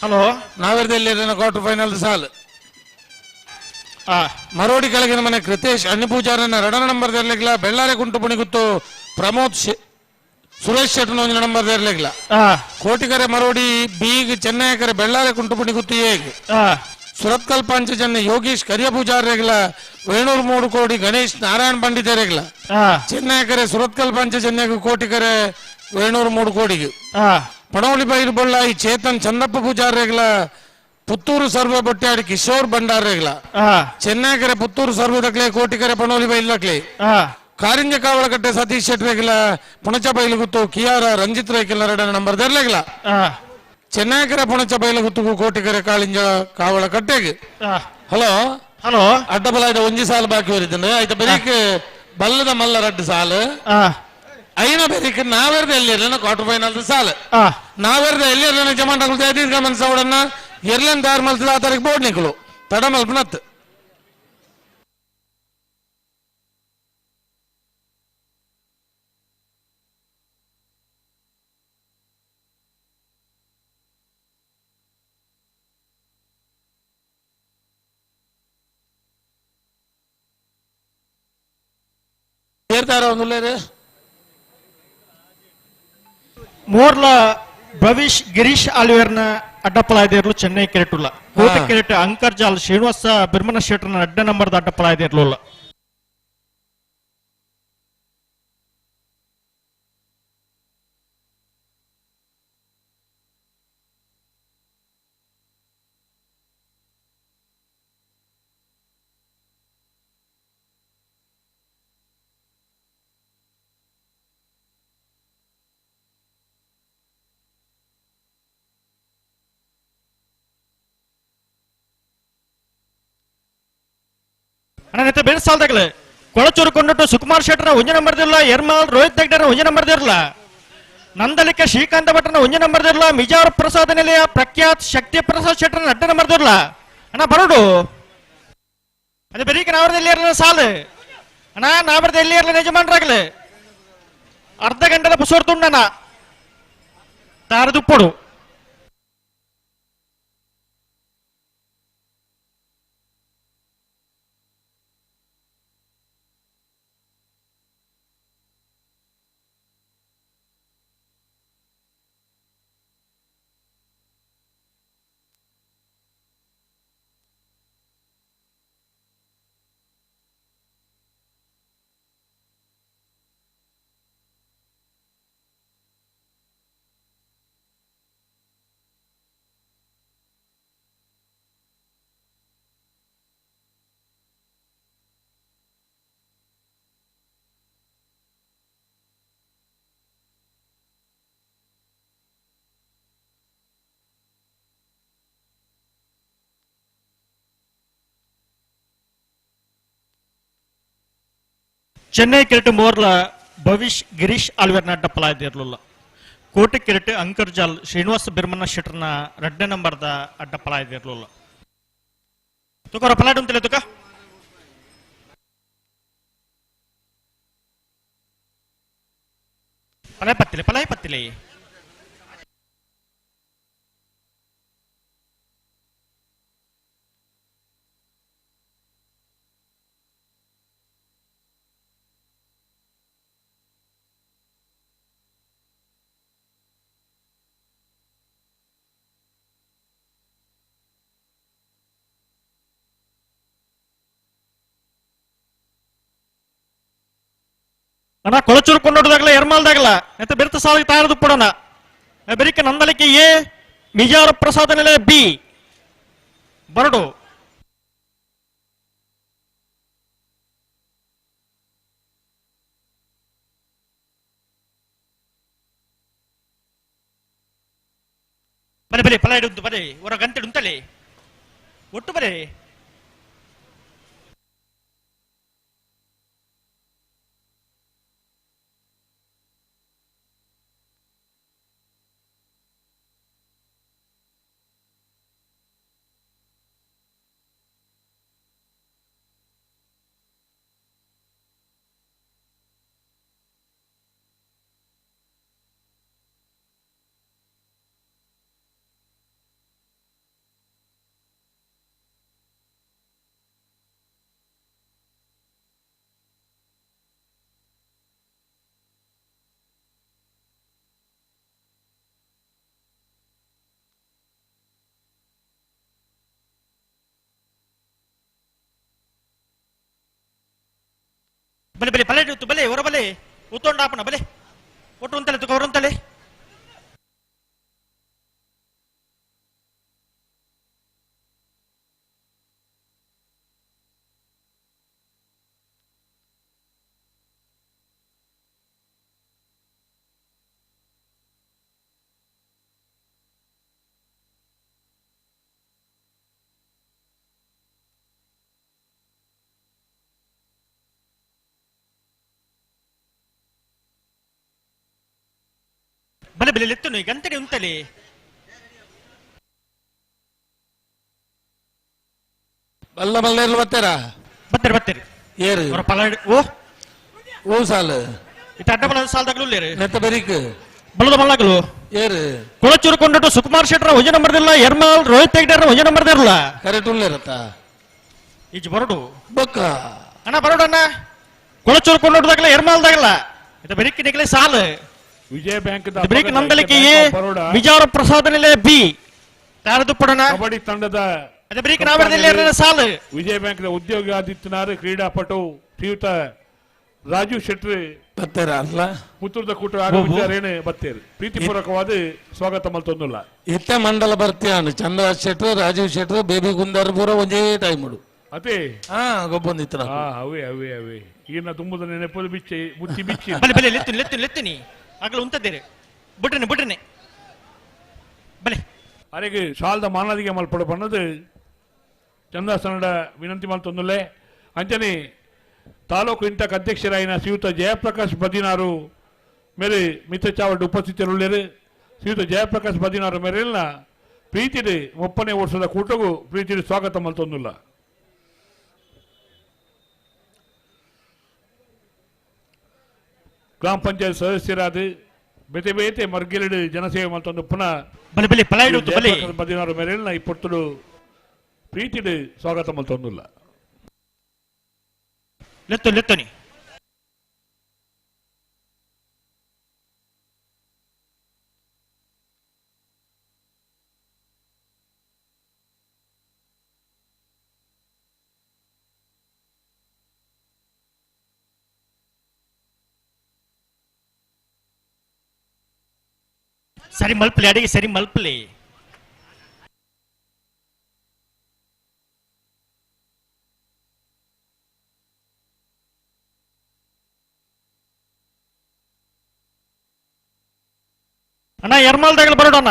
ಹಲೋ ನಾವೆರದಲ್ಲಿ ಕ್ವಾರ್ಟರ್ ಫೈನಲ್ ಸಾಲ್ ಮರೋಡಿ ಕೆಳಗಿನ ಮನೆ ಕೃತೇಶ್ ಅಣ್ಣಿ ಪೂಜಾರನ್ನ ಎರಡನೇ ನಂಬರ್ ದೇರ್ಲಿಕ್ಲ. ಬೆಳ್ಳಾರೆ ಕುಂಟು ಪುಣಿಗುತ್ತು ಪ್ರಮೋದ್ ಸುರೇಶ್ ಶೆಟ್ಟರ್ನ ಒಂಜಿ ನಂಬರ್ ದೇರ್ಲಿಕ್ಲ. ಕೋಟಿಕರೆ ಮರೋಡಿ ಬೀಗ್ ಚೆನ್ನೈಕರೆ ಬೆಳ್ಳಾರೆ ಕುಂಟು ಪುಣಿಗುತ್ತು ಏಗ್ ಸುರತ್ಕಲ್ ಪಂಚಜನ್ಯ ಯೋಗೀಶ್ ಕರಿಯ ಪೂಜಾರ್ರೆಗ್ಲ. ವೇಣೂರು 3 ಕೋಡಿ ಗಣೇಶ್ ನಾರಾಯಣ ಪಂಡಿತರೆಗ್ಲ. ಚೆನ್ನೈಕರೆ ಸುರತ್ಕಲ್ ಪಂಚಜನ್ಯకు ಕೋಟಿಕರೆ ವೇಣೂರು 3 ಕೋಡಿಗೆ. ಪಣೋಲಿ ಬೈರು ಬೊಳ್ಳಾಯಿ ಚೇತನ್ ಚಂದಪ್ಪ ಪೂಜಾರ್ರೆಗ್ಲ. ಪುತ್ತೂರು ಸರ್ವೆ ಬೊಟ್ಟಾಡಿ ಕಿಶೋರ್ ಭಂಡಾರ್ರೆಗ್ಲ. ಚೆನ್ನೈಕರೆ ಪುತ್ತೂರು ಸರ್ವೆ ದಕ್ಲೆ ಕೋಟಿಕರೆ ಪಣೋಲಿ ಬೈಲ್ ದಕ್ಲೆ. ಕಾರಿಂಜ ಕಾವಳಕಟ್ಟೆ ಸತೀಶ್ ಶೆಟ್ರೆಗ್ಲ. ಪುಣಚ ಬೈಲುಗುತ್ತು ಕಿಯಾರ ರಂಜಿತ್ ರೈಕೆಲ್ಲ ಎರಡನೇ ನಂಬರ್ ದರ್ಲೆಗ್ಲ. ಚೆನ್ನೈಕರೆ ಪುಣಚ ಬೈಲುಗುತ್ತು ಕೋಟಿಕರೆ ಕಾಳಿಂಜ ಕಾವಳಕಟ್ಟೆಗೆ. ಹಲೋ ಹಲೋ ಅಡ್ಡಬಲಾಯ್ದ ಒಂಜಿ ಸಾಲು ಬಾಕಿ ಬರಿತಂದ್ರೆ ಆಯ್ತ ಬೆರೀಕ್ ಬಲ್ಲದ ಮಲ್ಲ ರಡ್ಡು ಸಾಲು ಐನ ಬೆರೀಕ್ ನಾವೆರ್ದ ಎಲ್ಲಿ ಕ್ವಾರ್ಟರ್ ಫೈನಲ್ ಸಾಲು ನಾವೆರ್ದ ಎಲ್ಲಿ ಜಮಾನ್ ದೀರ್ಘ ಮನ್ಸವಡನ್ನ ಎರ್ಲನ್ ತಯಾರು ಮಲ್ತದ ಆ ತಾರೀಕು ಬೋರ್ಡ್ ನಿಕ್ಕಲು ತಡ ಮಲ್ಪನತ್. ಏರ್ತಾರ ಒಂದು ಮೋರ್ಲ ಭವಿಷ್ ಗಿರೀಶ್ ಆಲ್ವೇರ್ನ ಅಡ್ಡಪಲಾಯ್ದೇರ್ಲು ಚೆನ್ನೈ ಕ್ರಿಕೆಟ್ ಕೋಟೆ ಕ್ರಿಕೆಟ್ ಅಂಕರ್ಜಾಲ್ ಶ್ರೀನಿವಾಸ ಬಿರ್ಮನ ಶೆಟ್ಟರ್ನ ಅಡ್ಡ ನಂಬರ್ದ ಅಡ್ಡಪಲಾಯ್ದೇರ್ಲು. ಅಣ್ಣ ಬೇರೆ ಸಾಲದಾಗಲೇ ಕೊಳಚೂರು ಕೊಂಡಟ್ಟು ಸುಕುಮಾರ್ ಶೆಟ್ಟರ್ ಒಂಜಿ ನಂಬರ್ ದಿರ್ಲ, ಎರ್ಮಾಲ್ ರೋಹಿತ್ ಹೆಗ್ಡೆರ ಒಂಜಿ ನಂಬರ್ ದಿರ್ಲ, ನಂದಲಿಕ ಶ್ರೀಕಾಂತ ಭಟ್ರನ ಒಂಜಿ ನಂಬರ್ ದಿರ್ಲ, ಮಿಜಾರ್ ಪ್ರಸಾದ ನಿಲಯ ಪ್ರಖ್ಯಾತ್ ಶಕ್ತಿ ಪ್ರಸಾದ್ ಶೆಟ್ಟರ್ನ ಅಡ್ಡ ನಂಬರ್ ದಿರ್ಲ. ಅಣ್ಣ ಬರೋಡು ಅದೇ ಬೆರೀಕ ನಾವರದ ಎಲ್ಲಿ ಇರಲಿಲ್ಲ ಸಾಲು ಅಣ್ಣ, ನಾವರದ ಎಲ್ಲಿ ಇರಲಿಲ್ಲ ಯಜಮಾನ್ರಾಗ್ಲೆ ಅರ್ಧ ಗಂಟೆದ ಪುಸೋರ್ ತುಂಡಣ್ಣ ತಾರದುಪ್ಪಡು. ಚೆನ್ನೈ ಕ್ರಿಕೆಟ್ ಮೋರ್ಲ ಭವಿಷ್ ಗಿರೀಶ್ ಆಲ್ವೇರ್ನ ಅಡ್ಡಪಲಾಯ್ದಿರ್ಲಿಲ್ಲ. ಕೋಟೆ ಕ್ರಿಕೆಟ್ ಅಂಕರ್ಜಾಲ್ ಶ್ರೀನಿವಾಸ ಬಿರ್ಮಣ್ಣ ಶೆಟ್ಟರ್ನ ಎರಡನೇ ನಂಬರ್ದ ಅಡ್ಡಪಲಾಯ್ದಿರ್ಲಿಲ್ಲ. ತುಕೋರ ಪಲಾಟು ಅಂತಲೇ ತುಕ ಪಲಾಯ್ ಪತ್ತಿಲೆ ಪಲಾಯ್ ಪತ್ತಿಲೆ. ಅಣ್ಣ ಕೊಳಚೂರು ಕೊಂಡೋಟದಾಗಲ ಎರ್ಮಾಲ್ದಾಗಲ ಎಂತ ಬೆರ್ತ ಸಾಲಿಗೆ ತಯಾರದು ಪಡೋಣ. ಬೆರಿಕೆ ನಂದಲಿಕೆ ಎ ಮಿಜಾರ ಪ್ರಸಾದ ನೆಲೆ ಬಿ ಬರಡು. ಬಲೆ ಬಲೆ ಫಲ ಹಿಡಿದು ಬಲೆ ಹೊರ ಗಂಟೆ ಉಂಟಲೆ ಒಟ್ಟು ಬಲೆ. ಬಲೆ ಬಲೆ ಪಲೆ ಇತ್ತು ಬಲೆ ಹೊರ ಬಲೆ ಉತ್ತೊಂಡಾಪಣ ಬಲೆ ಒಟ್ಟು ಅಂತಲೆ ತುಕ ಹೊರಂತಲೆ. ಬಲೆ ಬಲೆ ಲೆತ್ತುನು ಗಂಟೆ ಉಂಟಲೆ. ಬಲ್ಲ ಬಲ್ಲ ಇರ್ಲು ಬತ್ತೀರಾ? ಬತ್ತೀರಿ ಬತ್ತೀರಿ. ಏರು ಹೊರ ಪಲ ಓ ಓ ಸಾಲು ಇತ್ತ ಅಡ್ಡ ಬಲ ಸಾಲದಾಗಲೂ ಲೇರು ನೆತ್ತ ಬೆರಿಕ್ ಬಲದ ಮಲ್ಲಾಗಲು ಏರು ಕೊಳಚೂರು ಕೊಂಡಟ್ಟು ಸುಕುಮಾರ್ ಶೆಟ್ಟರ ವಜನ ನಂಬರ್ದಿಲ್ಲ ಎರ್ಮಾಲ್ ರೋಹಿತ್ ಹೆಗ್ಡೆರ ವಜನ ನಂಬರ್ದಿರಲ್ಲ ಕರೆಕ್ಟ್ ಉಳ್ಳೇರತ್ತ ಈಜ್ ಬರಡು ಬೊಕ್ಕ ಅಣ್ಣ ಬರಡು ಅಣ್ಣ ಕೊಳಚೂರು ಕೊಂಡೋಟದಾಗಲ ಎರ್ಮಾಲ್ದಾಗಲ ಇತ್ತ ಬೆರಿಕ್ ನಿಗಲೆ ಸಾಲು ವಿಜಯ ಬ್ಯಾಂಕ್ ಬ್ರೇಕ್ ನಂದಲಿಕೆ ಎ ವಿಜಾರ ಪ್ರಸಾದ ನೆಲೆ ಬಿ ತಾರದು ಪಡೋಣ ಕಬಡ್ಡಿ ತಂಡದ ಬ್ರೇಕ್ ನಾವರದಲ್ಲಿ ಸಾಲು ವಿಜಯ ಬ್ಯಾಂಕ್ ಉದ್ಯೋಗಿ ಆದಿತ್ಯನಾರ್ ಕ್ರೀಡಾಪಟು ಶ್ರೀಯುತ ರಾಜು ಶೆಟ್ಟಿ ಬತ್ತೀರ ಅಲ್ಲ ಪುತ್ತೂರದ ಕೂಟ ಆಗಮಿಸಿದಾರೇನೆ ಬತ್ತೇರು ಪ್ರೀತಿಪೂರ್ವಕವಾದ ಸ್ವಾಗತ ಮಲ್ತೊಂದುಲ್ಲ. ಇತ್ತೆ ಮಂಡಲ ಬರ್ತೀಯಾನು ಚಂದ್ರ ಶೆಟ್ರು ರಾಜೀವ್ ಶೆಟ್ರು ಬೇಬಿ ಗುಂದಾರ್ ಪೂರ ಒಂದೇ ಟೈಮ್ ಅದೇ ಹಾ ಗೊಬ್ಬೊಂದಿತ್ತು. ಅವೇ ಅವೇ ಅವೇ ಈಗಿನ ತುಂಬುದ ನೆನಪು ಬಿಚ್ಚಿ ಬುತ್ತಿ ಬಿಚ್ಚಿ ಬಲೆ ಬಲೆ ಲೆತ್ತುನಿ ಲೆತ್ತುನಿ ಲೆತ್ತುನಿ ಆಗಲ ಉಂತದ್ದೇರೆ ಬುಡ್ರನೆ ಬುಡ್ರನೆ ಬಲೆ ಅರೆಗೆ ಶಾಲ್ದ ಮಾನದಿಗೆ ಮಲ್ಪಡು ಬಣ್ಣದು ಚಂದಾಸನಡ ವಿನಂತಿ ಮಲ್ತೊಂದುಲ್ಲೆ. ಅಂಚನೆ ತಾಲೂಕು ಇಂಟಕ್ ಅಧ್ಯಕ್ಷರಾಯಿನ ಶ್ರೀಯುತ ಜಯಪ್ರಕಾಶ್ ಬದಿನಾರು ಮೇರೆ ಮಿತ್ರಚಾವಡ್ ಉಪಸ್ಥಿತರುಳ್ಳೇರು. ಶ್ರೀಯುತ ಜಯಪ್ರಕಾಶ್ ಬದಿನಾರು ಮೇರೆಲ್ಲ ಪ್ರೀತಿಡಿ 30ನೇ ವರ್ಷದ ಕೂಟಗೂ ಪ್ರೀತಿಡಿ ಸ್ವಾಗತ ಮಲ್ತೊಂದುಲ್ಲ. ಗ್ರಾಮ ಪಂಚಾಯತ್ ಸದಸ್ಯರಾದ ಬೇತೆ ಬೇತೆ ಮರ್ಗಿಲಡು ಜನಸೇವೆ ಮಲ್ತೊಂದು ಪುನಃ ಬಲೆ ಬಲೆ ಪಲ ಹಿಡಿದು ಬಲೆ ಬದಿನಾರು ಮೇರೆಲ್ಲ ಈ ಪೊರ್ತುಡು ಪ್ರೀತಿಡಿ ಸ್ವಾಗತ ಮಲ್ತೊಂದುಲ್ಲ. ಲೆತ್ತು ಲೆತ್ತುನಿ ಸರಿ ಮಲ್ಪಲಿ ಅಡಿಗೆ ಸರಿ ಮಲ್ಪಲಿ. ಅಣ್ಣ ಎರ್ಮಾಲ್ದಾಗಲ ಬರೋಣ.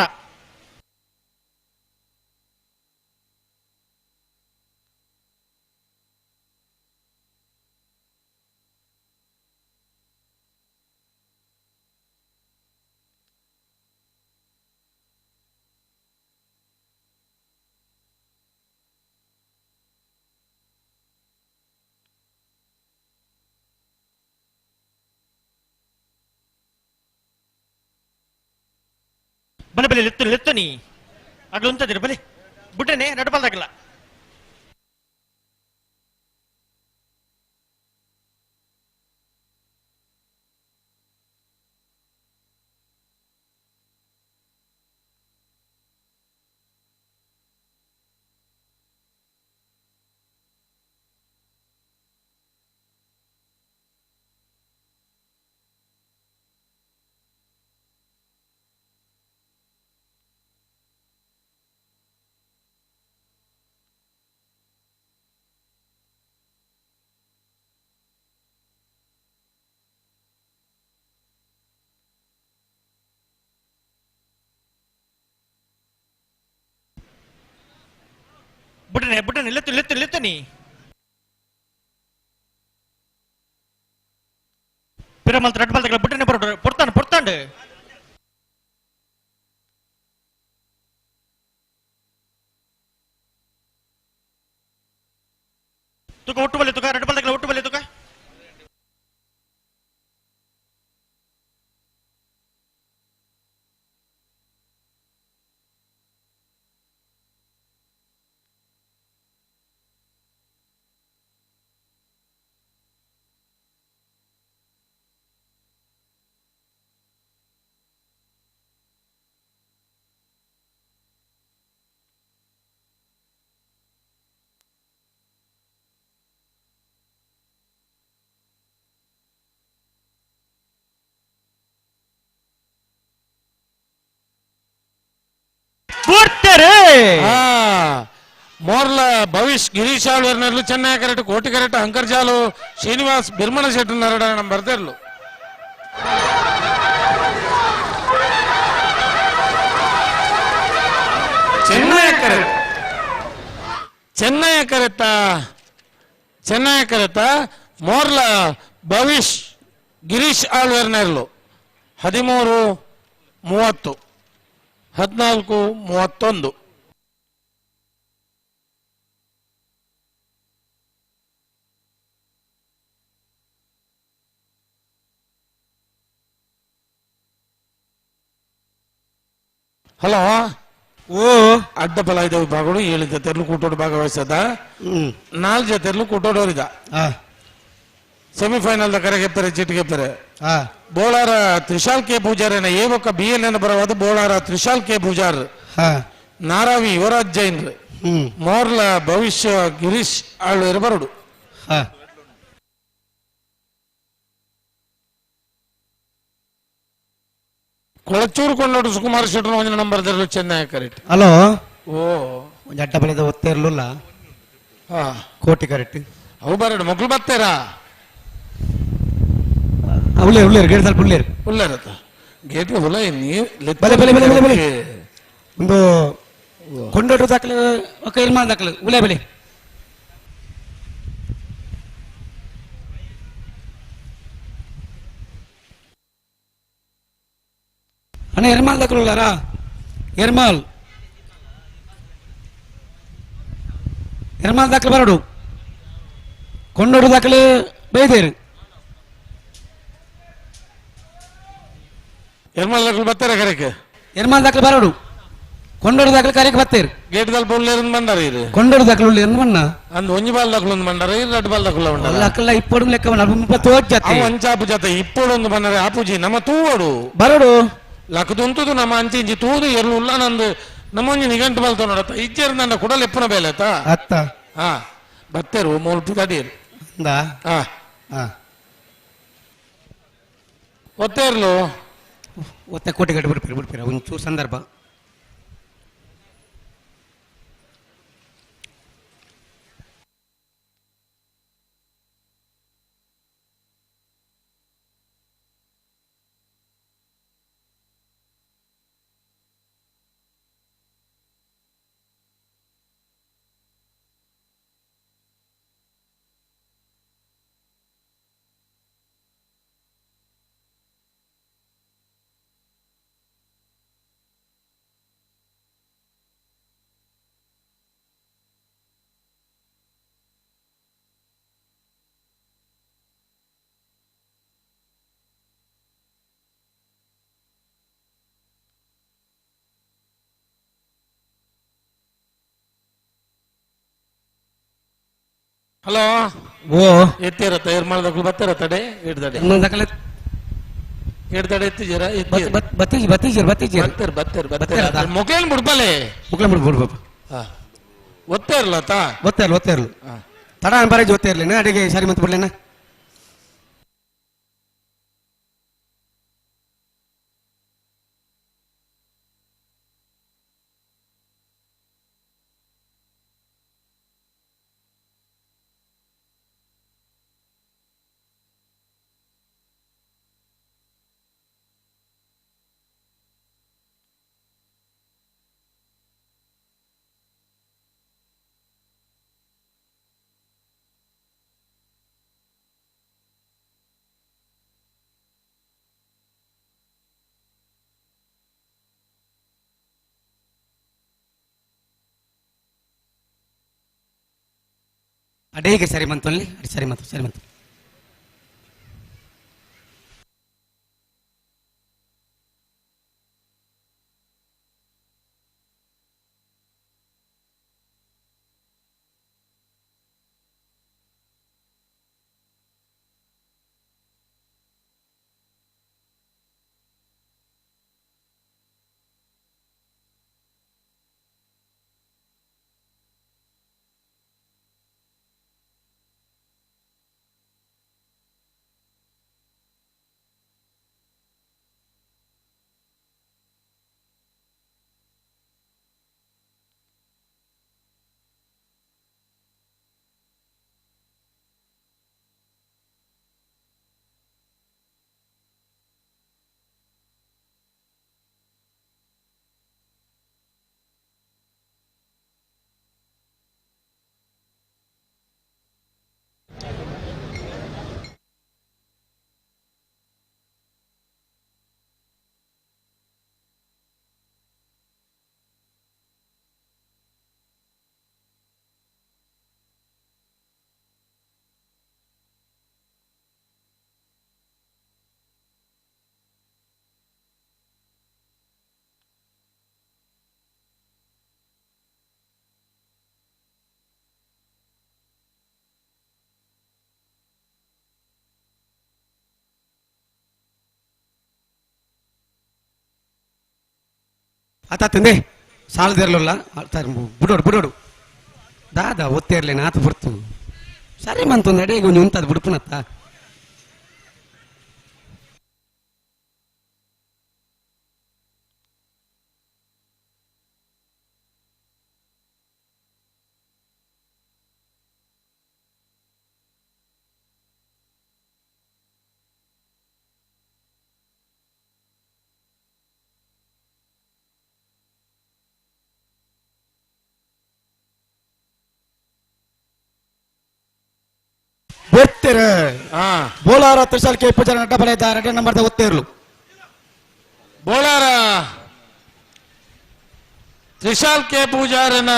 ಬಲೆ ಬಲೆ ಲೆತ್ತು ಲೆತ್ತುನಿ ಆಗಲ ಉಂತದಿರ ಬಲೆ ಬುಡ್ರನೆ ನಡಬಲ್ದಾಗಲ್ಲ. ಲೆತ್ತು ಲೆತ್ತು ಲೆತ್ತನಿ ಪಿರಮಲ್ ರಡ್ಡ್ ಬಾಲ್ ಬುಟ್ಟನೆ ಬರೋಡು ಪೊರ್ತಾಂಡ್ ಪೊರ್ತಾಂಡ್ ತುಕ ಒಟ್ಟು ಬಲ್ಲಿ ತುಕ ರಡ್ಡ್ ಬಾಲ್ ಒಟ್ಟು ಬಲ್ಲಿ ತುಕ ಮೋರ್ಲ ಭವಿಷ್ ಗಿರೀಶ್ ಆಳ್ವೇರ್ನರ್ಲು ಚೆನ್ನೈ ಕರೆಕ್ಟ್ ಕೋಟಿ ಕರೆಕ್ಟ್ ಅಂಕರ್ಜಾಲು ಶ್ರೀನಿವಾಸ್ ಬಿರ್ಮಣ ಶೆಟ್ಟಿ ನರಡ ಬರ್ತಿರ್ಲು ಚೆನ್ನೈ ಕರೆಕ್ಟ್ ಚೆನ್ನೈ ಕರೆತ್ತ ಚೆನ್ನೈ ಕರೆತ್ತ ಮೋರ್ಲ ಭವಿಷ್ ಗಿರೀಶ್ ಆಳ್ವೇರ್ನರ್ಲು 13:30 14:31. ಹಲೋ ಓ ಅಡ್ಡ ಬಲ ಇದೆ ವಿಭಾಗಗಳು 7 ಜೊತೆರ್ಲು ಕೂಟೋಡು ಭಾಗವಹಿಸದ 4 ಜೊತೆರ್ಲು ಕೂಟೋಡೋರಿದ ಸೆಮಿಫೈನಲ್ the ಕರೆಗೆಪ್ಪರೆ ಚೀಟಿಗೆಪ್ಪರೆ ಬೋಳಾರ ತ್ರಿಶಾಲ್ ಕೆ ಪೂಜಾರ್ ಏ ಬೊಕ್ಕ ಬಿ ಎಲ್ ಎನ್ ಬರವಾದ ಬೋಳಾರ ತ್ರಿಶಾಲ್ ಕೆ ಪೂಜಾರ್ ನಾರಾವಿ ಯುವರಾಜ್ ಜೈನ್ ಮೋರ್ಲ ಭವಿಷ್ಯ ಗಿರೀಶ್ ಆಳ್ವೇರ್ ಬರಡು. ಕೊಳಚೂರು ಕೊಂಡೋಡು ಸುಕುಮಾರ್ ಶೆಟ್ಟರ್ ಒಂದು ನಂಬರ್ ದರ್ಲು ಚೆನ್ನೈ ಕರೆಕ್ಟ್. ಹಲೋ ಓ ಒಂದು ಅಡ್ಡ ಬಲದ ಒತ್ತೆ ಇರಲಿಲ್ಲ ಕೋಟಿ ಕರೆಕ್ಟ್. ಅವು ಬರಡು ಮಕ್ಳು ಬರ್ತಾರಾ? ಉಳ್ಳೇರು ಉಳ್ಳೇರು ಗೇಟ್ ಸ್ವಲ್ಪ ಉಳ್ಳೇರು ಉಳ್ಳೇರತ್ತ ಗೇಟ್ ಹುಲ ನೀವು ಬಲೆ ಬಲೆ ಬಲೆ ಬಲೆ ಬಲೆ ಒಂದು ಕೊಂಡೋಟು ದಾಖಲೆ ఒక ಇರ್ಮಾನ್ ದಾಖಲೆ ಉಲೆ ಬಲೆ ಅಣ್ಣ ಎರ್ಮಾಲ್ ದಾಖಲು ಉಳ್ಳಾರಾ? ಎರ್ಮಾಲ್ ಎರ್ಮಾಲ್ ದಾಖಲೆ ಬರಡು ಕೊಂಡೋಡು ದಾಖಲೆ ಬೈದೇರು ಎರ್ಮಾಲ್ ದಾಖಲೆ ಬರ್ತಾರ ಕರೆಕ್ ಎರ್ಮಾಲ್ ದಾಖಲೆ ಬರಡು ಕೊಂಡೋಡು ದಾಖಲೆ ಕರೆಕ್ ಬರ್ತೀರಿ ಗೇಟ್ ದಲ್ಪ ಉಳ್ಳೇರು ಬಂದಾರ ಇದು ಕೊಂಡೋಡು ದಾಖಲೆ ಉಳ್ಳೇರು ಬಣ್ಣ ಅಂದ್ ಒಂಜಿ ಬಾಲ್ ದಾಖಲು ಒಂದು ಬಂಡಾರ ಇದು ರಡ್ಡು ಬಾಲ್ ದಾಖಲು ಬಂಡಾರ ಅಲ್ಲ ಇಪ್ಪಡು ಲೆಕ್ಕ 38 ಜಾತಿ ಅವು ಅಂಚಾಪು ಜಾತ ಇಪ್ಪಡು ಒಂದು ಬಂದಾರೆ ಆಪುಜಿ ನಮ್ಮ ತೂವಡು ಬರಡು ಲಕ್ಕದುಂತುದು ನಮ್ಮ ಅಂಚಿ ಇಂಚಿ ತೂದು ಎರ್ಲು ಉಲ್ಲ ನಂದು ನಮ್ಮೊಂಜಿ ನಿಗಂಟು ಬಲ್ತ ನೋಡತ್ತ ಇಜ್ಜೇರು ನನ್ನ ಕುಡಲ್ ಎಪ್ಪನ ಬೇಲೆ ಆತ ಅತ್ತ ಹಾ ಬತ್ತೇರು ಮೂಲ್ಪು ತಡೀರು ಅಂದ ಹಾ ಹಾ ಒತ್ತೇರ್ಲು ಒತ್ತೆ ಕೋಟಿ ಗಡ್ಡೆ ಬಿಡ್ಪಿರ ಬಿಡ್ಪಿರ ಒಂಚೂರು ಸಂದರ್ಭ ಹಲೋ ಓ ಎತ್ತಿರತ್ತ ಎರ್ಮಾಲ್ ಬತ್ತಿರ ತಡೆ ಇಡ್ದಡೆ ದಾಖಲೆ ಇಡ್ದಡೆ ಎತ್ತಿಜರ ಬತ್ತೀಜಿ ಬತ್ತೀಜಿ ಬತ್ತೀಜಿ ಬತ್ತೇರ್ ಬತ್ತೇರ್ ಬತ್ತೇರ್ ಮೊಕೇನ್ ಬಿಡ್ಬಲೆ ಮುಕ್ಲ ಬಿಡು ಬಿಡು ಬಾಬಾ ಒತ್ತೇ ಇರಲ್ಲ ತಾ ಒತ್ತೆ ಇರಲು ಒತ್ತೆ ಇರಲು ತಡ ಬರೇಜ್ ಒತ್ತೆ ಇರಲಿನ ಅಡಿಗೆ ಸರಿ ಮತ್ತೆ ಬಿಡ್ಲೇನ ಅಡೇಗೆ ಸರಿ ಮಂತಲ್ಲಿ ಸರಿ ಮಂತು ಸರಿ ಮಂತು ಆತ ತಂದೆ ಸಾಲದಿರಲಿಲ್ಲ ಬಿಡೋಡು ಬಿಡೋಡು ದಾದ ಒತ್ತೇರ್ಲೇನ ಆತ ಬಿಡ್ತು ಸರಿ ಮಂತೊಂದು ಅಡಿಗೆ ಒಂದು ಉಂಟದು ಬಿಡ್ಪುನತ್ತ ಬೋಲಾರ ತ್ರಿಶಾಲ್ ಕೆ ಪೂಜಾರ ಅಡ್ಡಬಲ ಇದ್ದಾರೆ ನಂಬರ್ ಒತ್ತೇರ್ಲು ಬೋಳಾರ ತ್ರಿಶಾಲ್ ಕೆ ಪೂಜಾರನ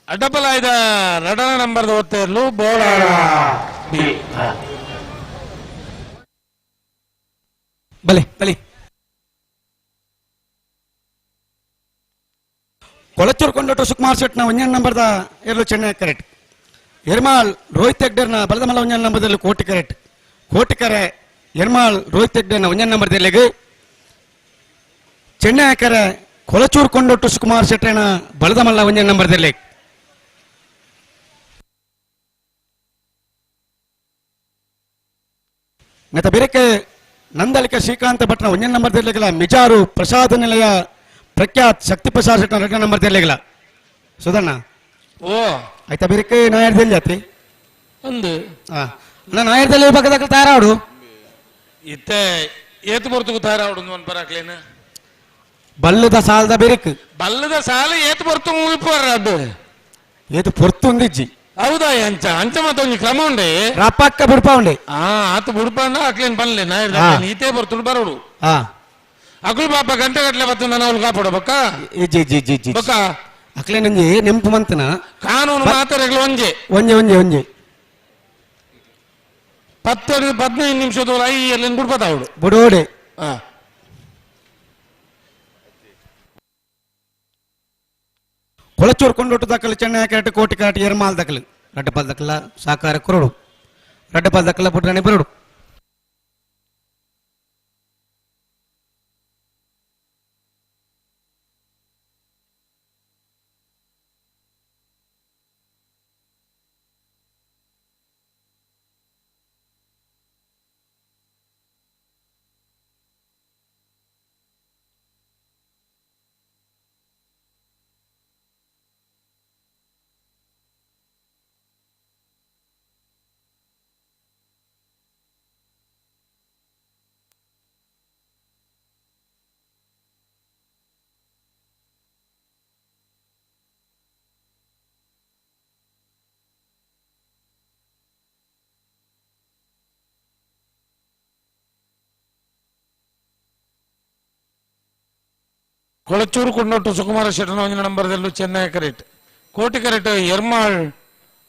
ಅಡ್ಡಬಲಾಯ್ದ ರಡನ ನಂಬರ್ ಒತ್ತೇರ್ಲು ಬೋಳಾರ ಬಿ ಬಲೆ ಬಲೆ ಕೊಳಚೂರು ಕೊಂಡೋಟು ಸುಕುಮಾರ್ ಶೆಟ್ನ ಒಂಜನ್ ನಂಬರ್ದ ಏರ್ಲು ಚೆನ್ನೈ ಕರೆಕ್ಟ್ ಎರ್ಮಾಲ್ ರೋಹಿತ್ ಹೆಗ್ಡೆರ್ನ ಬಲದಮಲ ಒಂಜನ್ ನಂಬರ್ದಲ್ಲಿ ಕೋಟಿ ಕರೆಕ್ಟ್ ಕೋಟಿಕರೆ ಎರ್ಮಾಲ್ ರೋಹಿತ್ ಹೆಗ್ಡೆರ್ನ ಒಂಜನ್ ನಂಬರ್ದಲ್ಲಿ ಚೆನ್ನೈ ಕರೆ ಕೊಳಚೂರು ಕೊಂಡೊಟ್ಟು ಸುಕುಮಾರ್ ಶೆಟ್ಟನ ಬಲದಮಲ್ಲ ಒಂಜನ್ ನಂಬರ್ದಲ್ಲಿ ನೆತ ಬಿರಕೆ ನಂದಲಿಕ ಶ್ರೀಕಾಂತ ಭಟ್ನ ಒಂಜನ್ ನಂಬರ್ ಮಿಜಾರು ಪ್ರಸಾದ ನಿಲಯ ಪ್ರಖ್ಯಾತ್ ಶಕ್ತಿ ಪ್ರಸಾದ್ ಶೆಟ್ಟನ ಎರಡನೇ ನಂಬರ್ ತೆರಲಿಲ್ಲ ಸುಧಣ್ಣ ಓ ಆಯ್ತಾ ಬಿರಕೆ ನಾಯರ್ದಲ್ಲಿ ಜಾತಿ ಅಂದು ನಾನು ನಾಯರ್ದಲ್ಲಿ ಪಕ್ಕದ ತಯಾರಾಡು ಇತ್ತೆ ಏತು ಬರ್ತುಕು ತಯಾರಾಡು ಒಂದು ಪರಾಕ್ಲೇನ ಬಲ್ಲದ ಸಾಲದ ಬಿರುಕು ಬಲ್ಲದ ಸಾಲ ಏತು ಬರ್ತು ಮುಗಿಪೋರ ಅದು ಏತು ಪೊರ್ತು ಒಂದಿಜ್ಜಿ ಹೌದಾ ಅಂಚ ಅಂಚ ಮತ್ತೊಂದು ಕ್ರಮ ಉಂಡೆ ರಪಕ್ಕ ಬುಡ್ಪ ಉಂಡೆ ಆತ ಬುಡ್ಪ ಅಂದ ಅಕ್ಲೇನ್ ಬಲ್ಲೆ ನಾಯರ್ ಈತೇ ಬರ್ತುಡು ಬರೋಡು ಅಕುಲು ಪಾಪ ಗಂಟೆ ಗಟ್ಟಲೆ ಬತ್ತು ನಾನು ಅವ್ಳು ಕಾಪಾಡ ಬಕ್ಕ ಇಜ್ಜಿ ಇಜ್ಜಿ ಇಜ್ಜಿ ಇಜ್ಜಿ ಬಕ್ಕ ಅಕ್ಲೆ ನಂಜಿ ನೆಂಪು ಮಂತನ ಕಾನೂನು ಮಾತಾಡಲು ಒಂಜೆ ಒಂಜೆ ಒಂಜೆ ಒಂಜೆ 10 15 ನಿಮಿಷದ I ಎಲ್ಲಿ ಬಿಡ್ಬತ್ತ ಅವಳು ಬುಡೋಡೆ ಕೊಳಚೂರು ಕೊಂಡೊಟ್ಟು ದಾಖಲು ಚೆನ್ನೈ ಕರೆಕ್ಟ್ ಕೋಟಿ ಕರೆಕ್ಟ್ ಎರ್ಮಾಲ್ ದಾಖಲು ರಡ್ಡಪಾಲ್ ದಕ್ಕಲ ಸಾಕಾರ ಕೊರಡು ರಡ್ಡಪಾಲ್ ದಕ್ಕಲ ಪುಟ್ರಾಣಿ ಬರೋಡು ಕೊಳಚೂರು ಕೊಂಡೊಟ್ಟು ಸುಕುಮಾರ ಶೆಟ್ಟನ ಒಂಜಿನ ನಂಬರ್ದಲ್ಲೂ ಚೆನ್ನೈ ಕರೆಕ್ಟ್ ಕೋಟಿ ಕರೆಕ್ಟ್ ಎರ್ಮಾಳ್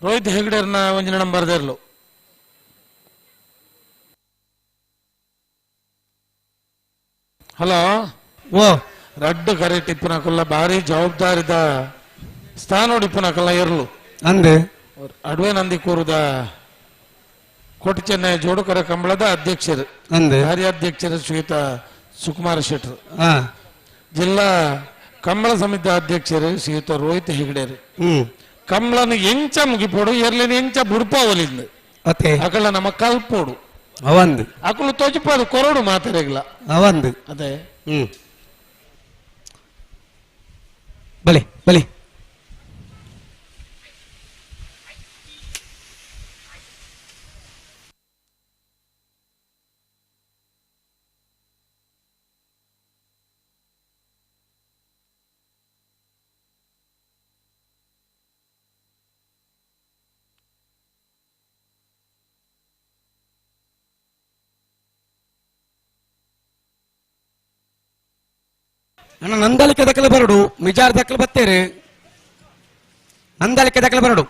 Rohit ಹೆಗ್ಡೆರ್ನ ಒಂಜಿನ number ದೇರ್ಲು. Hello ಓ ರಡ್ಡು ಕರೆ ಟಿಪ್ಪುನಕಲ್ಲ ಭಾರಿ ಜವಾಬ್ದಾರಿದ ಸ್ಥಾನ ಟಿಪ್ಪುನಕಲ್ಲ ಇರ್ಲು ಅಂದೆ ಅಡ್ವೆ ನಂದಿ ಕೂರುದ ಕೋಟಿ ಚೆನ್ನೈ ಜೋಡುಕರ ಕಂಬಳದ ಅಧ್ಯಕ್ಷರು ಅಂದೆ ಕಾರ್ಯಾಧ್ಯಕ್ಷರು ಶ್ರೀಯುತ ಸುಕುಮಾರ ಶೆಟ್ಟರು, ಜಿಲ್ಲಾ ಕಂಬಳ ಸಮಿತಿ ಅಧ್ಯಕ್ಷರು ಶ್ರೀಯುತ ರೋಹಿತ್ ಹೆಗ್ಡೆರು. ಕಂಬಳನ ಎಂಚ ಮುಗಿಪೋಡು ಎರ್ಲಿನ ಎಂಚ ಬುಡ್ಪಾವಲಿಂದ ಅಕಳ ನಮ್ಮ ಕಲ್ಪೋಡು ಅವಂದು ಅಕಲು ತೋಜಿಪಾದು ಕೊರೋಡು ಮಾತಾಡಗಿಲ್ಲ ಅವಂದು ಅದೇ. ಬಲೆ ಬಲೆ ಅಣ್ಣ ನಂದಳಿಕೆ ದಕ್ಕಲು ಬರಡು ಮಿಜಾರ್ ದಕ್ಕಲು ಬತ್ತೇರು ನಂದಳಿಕೆ ದಕ್ಕಲು ಬರಡು.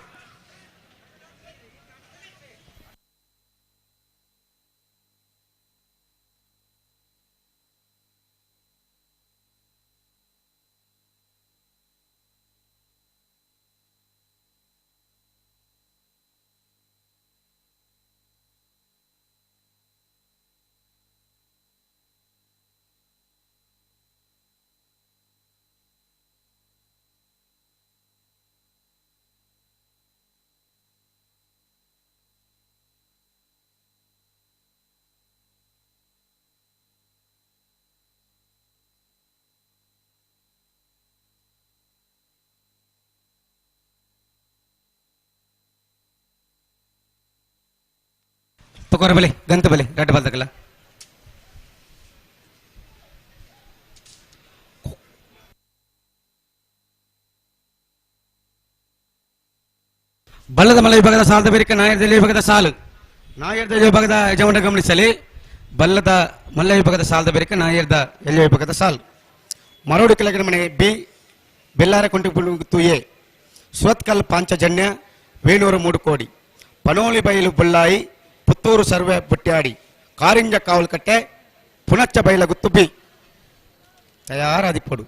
ತಕೋರ ಬಲೆ ಗಂತ ಬಲೆ ರಡ್ಡ ಬಲ್ದಕಲ್ಲ ಬಲ್ಲದ ಮಲೆ ವಿಭಾಗದ ಸಾಲದ ಬೇರಿಕೆ ನಾಯರ್ದಳ್ಳಿ ವಿಭಾಗದ ಸಾಲು ನಾಯರ್ದಳ್ಳಿ ವಿಭಾಗದ ಯಜಮಾನ ಗಮನಿಸಲಿ. ಬಲ್ಲದ ಮಲ್ಲ ವಿಭಾಗದ ಸಾಲದ ಬೇರಿಕೆ ನಾಯರ್ದ ಎಲ್ಲಿ ವಿಭಾಗದ ಸಾಲು. ಮರೋಡಿ ಕೆಳಗಿನ ಮನೆ ಬಿ ಬೆಲ್ಲಾರ ಕೊಂಟಿಪುತ್ತು ಎ ಸುರತ್ಕಲ್ ಪಾಂಚಜನ್ಯ ವೇಣೂರು ಮೂಡುಕೋಡಿ ಪನೋಲಿ ಬೈಲು ಬುಲ್ಲಾಯಿ ಪುತ್ತೂರು ಸರ್ವೆ ಬುಟ್ಯಾಡಿ ಕಾರಿಂಜ ಕಾವಲ್ಕಟ್ಟೆ ಪುನಚ್ಚ ಬೈಲಗುತ್ತು ಬಿ ತಯಾರಾದಿಪ್ಪಡು.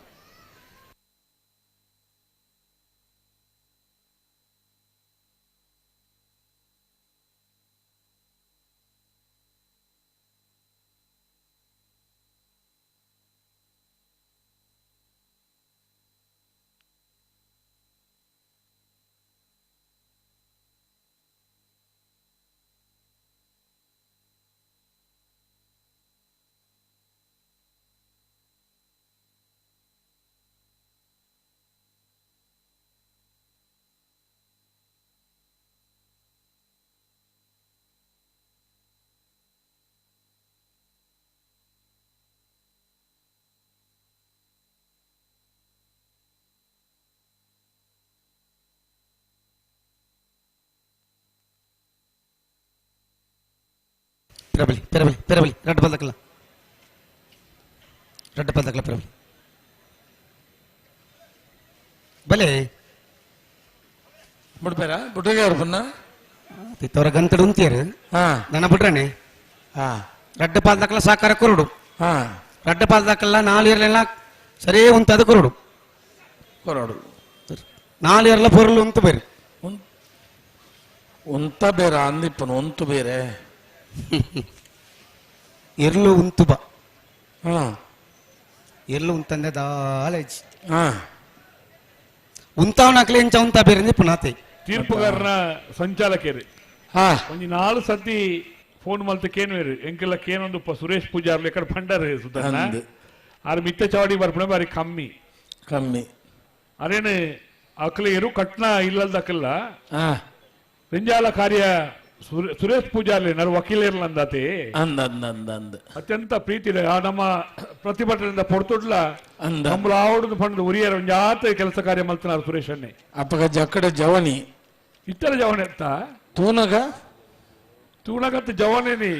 ಪೆರಬಲಿ ಪೆರಬಲಿ ಪೆರಬಲಿ ರಡ್ಡು ಬಲ್ದಕಲ್ಲ ರಡ್ಡು ಬಲ್ದಕಲ್ಲ ಪೆರಬಲಿ ಬಲೆ ಬಿಡ್ಬೇರ ಬಿಡ್ರಿಗೆ ಅವ್ರು ಬನ್ನ ತವರ ಗಂತಡು ಉಂತಿಯರು ನನ್ನ ಬಿಡ್ರನೆ ರಡ್ಡು ಪಾಲ್ದಕಲ್ಲ ಸಾಕಾರ ಕುರುಡು ರಡ್ಡು ಪಾಲ್ದಕಲ್ಲ ನಾಲು ಇರಲಿಲ್ಲ ಸರಿಯೇ ಉಂತದು ಕುರುಡು ಕೊರಡು ನಾಲು ಇರಲ್ಲ ಪೊರುಳು ಉಂತು ಬೇರೆ ಉಂತ ಬೇರೆ ಅಂದಿಪ್ಪನು ಉಂತು ಬೇರೆ ಇರ್ಲು ಉಂತು ಬಾ ಇರ್ಲು ಉಂತಂದೆ ದಾಲೇಜ್ ಉಂತಾವನಾಕ್ಲೆ ಎಂಚ ಉಂತ ಬೇರೆ ಪುನಾತೆ ತೀರ್ಪುಗಾರನ ಸಂಚಾಲಕರು ಒಂಜಿ ನಾಲ್ ಸತಿ ಫೋನ್ ಮಲ್ತ ಕೇನ್ವೇರು ಎಂಕೆಲ್ಲ ಕೇನೊಂದು ಸುರೇಶ್ ಪೂಜಾರ್ಲು ಎಕಡೆ ಪಂಡರು ಸುಧನ್ನ ಆರು ಮಿತ್ತ ಚಾವಡಿ ಬರ್ಪಣೆ ಬಾರಿ ಕಮ್ಮಿ ಕಮ್ಮಿ ಅರೇನು ಅಕ್ಲೇರು ಕಟ್ನ ಇಲ್ಲಲ್ದಕ್ಕಲ್ಲ ರಿಂಜಾಲ ಕಾರ್ಯ ಸುರೇಶ್ ಪೂಜಾರ್ಲಿ ನರು ವಕೀಲರ್ಲಂದಾತೆ ಅಂದ ಅಂದ ಅಂದ ಅಂದ ಅತ್ಯಂತ ಪ್ರೀತಿ ನಮ್ಮ ಪ್ರತಿಭಟನೆಯಿಂದ ಪೊರ್ತುಡ್ಲ ನಮ್ಮಲು ಆವಡದು ಪಂಡದು ಉರಿಯರ ಒಂಜಾತ ಕೆಲಸ ಕಾರ್ಯ ಮಲ್ತನಾರು ಸುರೇಶ್ ಅನ್ನೆ ಅಪ್ಪಗ ಜಕ್ಕಡೆ ಜವನಿ ಇತ್ತರ ಜವನಿ ಅಂತ ತೂನಗ ತೂನಗತ್ತ ಜವನೇನಿ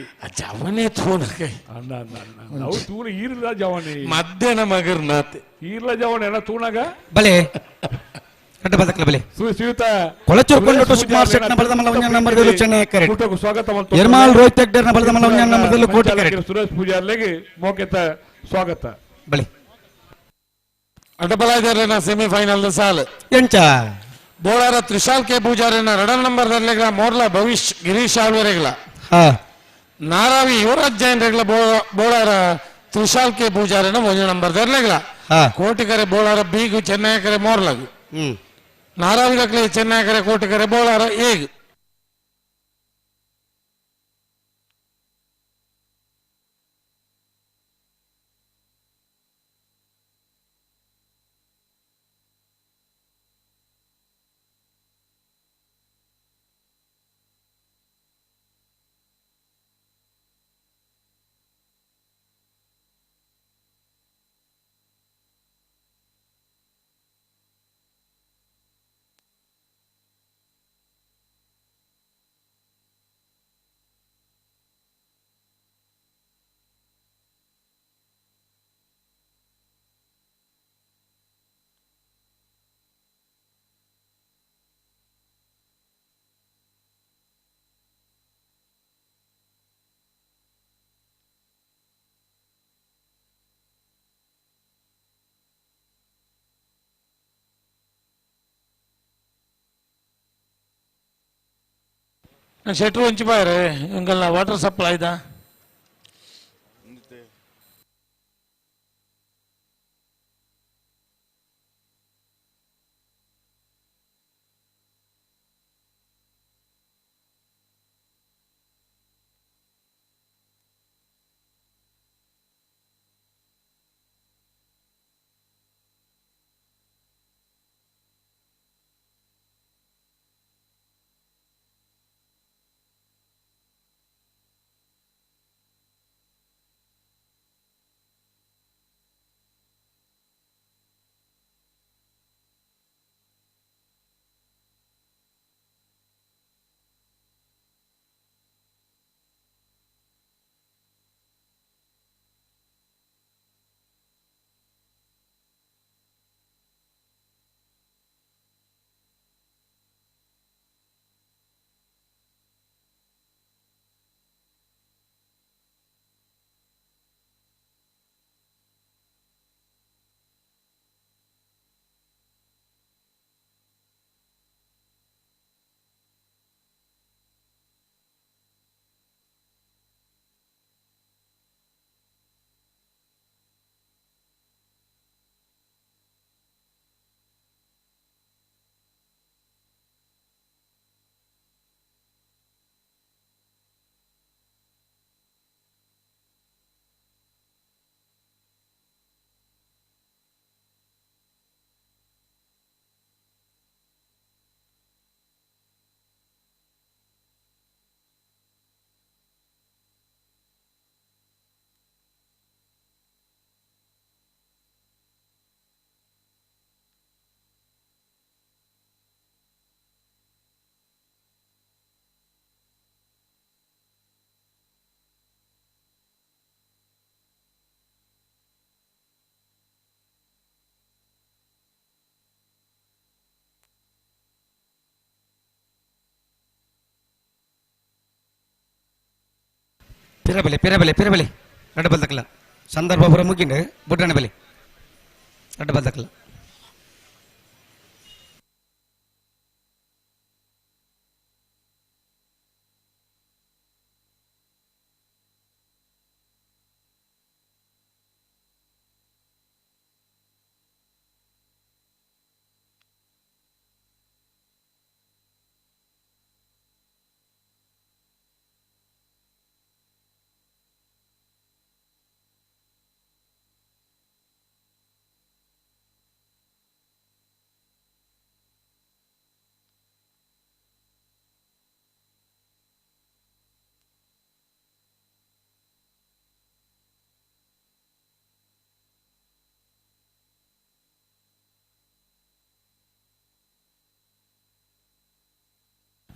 ಜವನೇ ತೂನಗ ಅಂದ ಅಂದ ಅಂದ ಅವು ತೂನ ಈರ್ಲ ಜವನಿ ಮಧ್ಯಾಹ್ನ ಮಗರ್ ನಾತೆ ಈರ್ಲ ಜವನಿ ಅಣ್ಣ ತೂನಗ ಬಲೆ ರಡ್ಡ ಬದಕ್ಲ ಬಲೆ ಶ್ರೀಯುತ ಕೊಳಚೂರು ಕೊಂಡೊಟ್ಟು ಸುಕುಮಾರ್ ಶೆಟ್ನ ಬಲದ ಮಲ್ಲ ಒಂಜನ ನಂಬರ್ದಲ್ಲಿ ಚೆನ್ನೈ ಕರೆಟ್ ಕೂಟకు ಸ್ವಾಗತ ಎರ್ಮಾಲ್ ರೋಹಿತ್ ಹೆಗ್ಡೆರ್ನ ಬಲದ ಮಲ್ಲ ಒಂಜನ ನಂಬರ್ದಲ್ಲಿ ಕೋಟಿ ಕರೆಟ್ ಸುರೇಶ್ ಪೂಜಾರ್ಲೆಗೆ ಮೋಕೆತ ಸ್ವಾಗತ ಬಳಿ ಅಡ್ಡಬಲಾಯ್ದಾರನ ಸೆಮಿಫೈನಲ್ ಸಾಲ್ ಎಂಚ ಬೋಳಾರ ತ್ರಿಶಾಲ್ ಕೆ ಪೂಜಾರಿನ ರಡನ್ ನಂಬರ್ ದರ್ಲೆಗ್ಲ ಮೋರ್ಲಾ ಭವಿಷ್ ಗಿರೀಶ್ ಆಳ್ವರೆಗ್ಲ ಹಾ ನಾರಾವಿ ಯುವರಾಜ್ ಜೈನ್ ರೆಗ್ಲ ಬೋಳಾರ ತ್ರಿಶಾಲ್ ಕೆ ಪೂಜಾರಿನ ಒಂಜಿ ನಂಬರ್ ದರ್ಲೆಗ್ಲ ಹಾ ಕೋಟಿಕರೆ ಬೋಳಾರ ಬೀಗು ಚೆನ್ನೈ ಕರೆ ಮೋರ್ಲಾಗು ಹ್ಮ್ ನಾರಾವಿ ದಕ್ಲೆ ಚೆನ್ನೈ ಕರೆ ಕೋಟಿಕರೆ ಬೋಳಾರ ಏಗ್ ಶೆಟ್ರು ಒಂಚಿ ಬಾಯ್ರೆ ಇಂಗಲ್ಲ ವಾಟರ್ ಸಪ್ಲೈ ಇದ ಪಿರಬಲೆ ಪಿರಬಲೆ ಪಿರಬಲೆ ರಡ್ಡ ಬಲ್ದಕ್ಲ ಸಂದರ್ಭ ಪುರ ಮುಗಿಂಡು ಬುಡ್ಡಣ ಬಲೆ ರಡ್ಡ ಬಲ್ದಕ್ಲ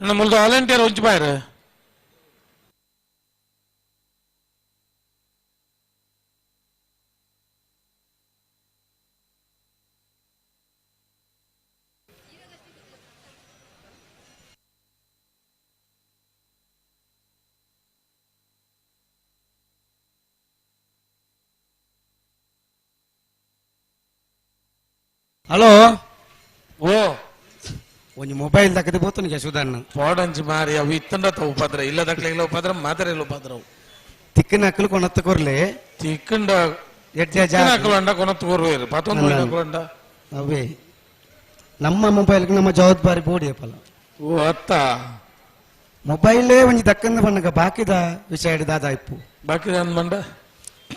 ನಮ್ಮದು ವಾಲಂಟಿಯರ್ ಒಂಚಿ ಬಾಯ್ರೆ ಹಲೋ ಓ ಒಂಜಿ ಮೊಬೈಲ್ ದಕ್ಕದೆ ಬೋತನಿಗೆ ಸುಧಾರಣ ಪೋಡಂಚಿ ಮಾರಿ ಅವು ಇತ್ತಂಡ ಉಪದ್ರ ಇಲ್ಲ ದಕ್ಲೆಗ್ಲ ಉಪದ್ರ ಮಾತ್ರ ಇಲ್ಲ ಉಪದ್ರ ತಿಕ್ಕನ ಅಕ್ಕಲು ಕೊನತ್ತ ಕೊರ್ಲೆ ತಿಕ್ಕಂಡ ಎಡ್ಡೆ ಜಾಗ ಅಕ್ಕಲು ಕೊನತ್ತು ಕೊರ್ವೇರು ಪತ್ತೊಂದು ಅಕ್ಕಲಂಡ ಅವೇ ನಮ್ಮ ಮೊಬೈಲ್ ನಮ್ಮ ಜವಾಬ್ದಾರಿ ಬೋಡಿ ಅಪ್ಪಲ್ಲ ಓ ಅತ್ತ ಮೊಬೈಲೇ ಒಂಜಿ ದಕ್ಕಂದ ಬಣ್ಣಗ ಬಾಕಿದ ವಿಷಯ ದಾದ ಇಪ್ಪು ಬಾಕಿದ ಅಂದ್ ಬಂಡ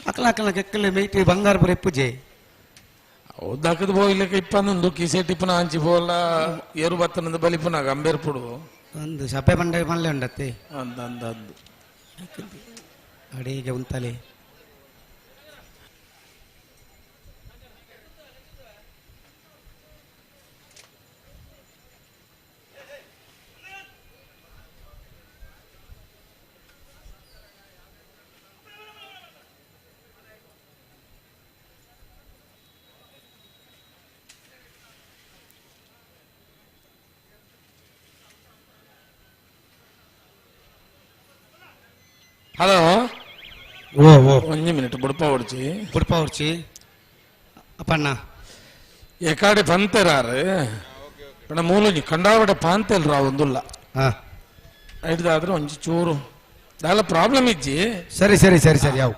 ಅಕ್ಕಲ ಅಕ್ಕಲ ಕೆಕ್ಕಲೆ ಮೇಟಿ ಬಂಗಾರ ಬರ ಇಪ್ಪುಜೆ ದಕ್ಕದ ಬೋಯ್ಲಿಕ್ಕೆ ಇಪ್ಪಂದೊಂದು ಕಿಸೆ ಟಿಪ್ಪನ ಹಂಚಿ ಬೋಲ ಏರು ಬತ್ತನಂದು ಬಲಿಪುನ ಗಂಬೇರ್ಪುಡು ಒಂದು ಸಭೆ ಬಂಡೆ ಮಲ್ಲೆ ಉಂಡತ್ತೆ ಅಂದ ಅಂದ ಅಂದು ಅಡಿಗೆ ಉಂತಲೆ ಹಲೋ ಓ ಓ ಒಂಜಿ ಮಿನಿಟ್ ಬುಡ್ಪ ಹೊಡ್ಚಿ ಬುಡ್ಪ ಹೊಡ್ಚಿ ಅಪ್ಪಣ್ಣ ಎಕಾಡೆ ಪಂತೆರಾರು ಪಂಡ ಮೂಲೊಂಜಿ ಕಂಡಾವಡೆ ಪಾಂತೆಲ್ ರಾ ಒಂದುಲ್ಲ ಐಡ್ದಾದ್ರೆ ಒಂಜಿ ಚೂರು ದಾಲ ಪ್ರಾಬ್ಲಮ್ ಇಜ್ಜಿ ಸರಿ ಸರಿ ಸರಿ ಸರಿ ಯಾವ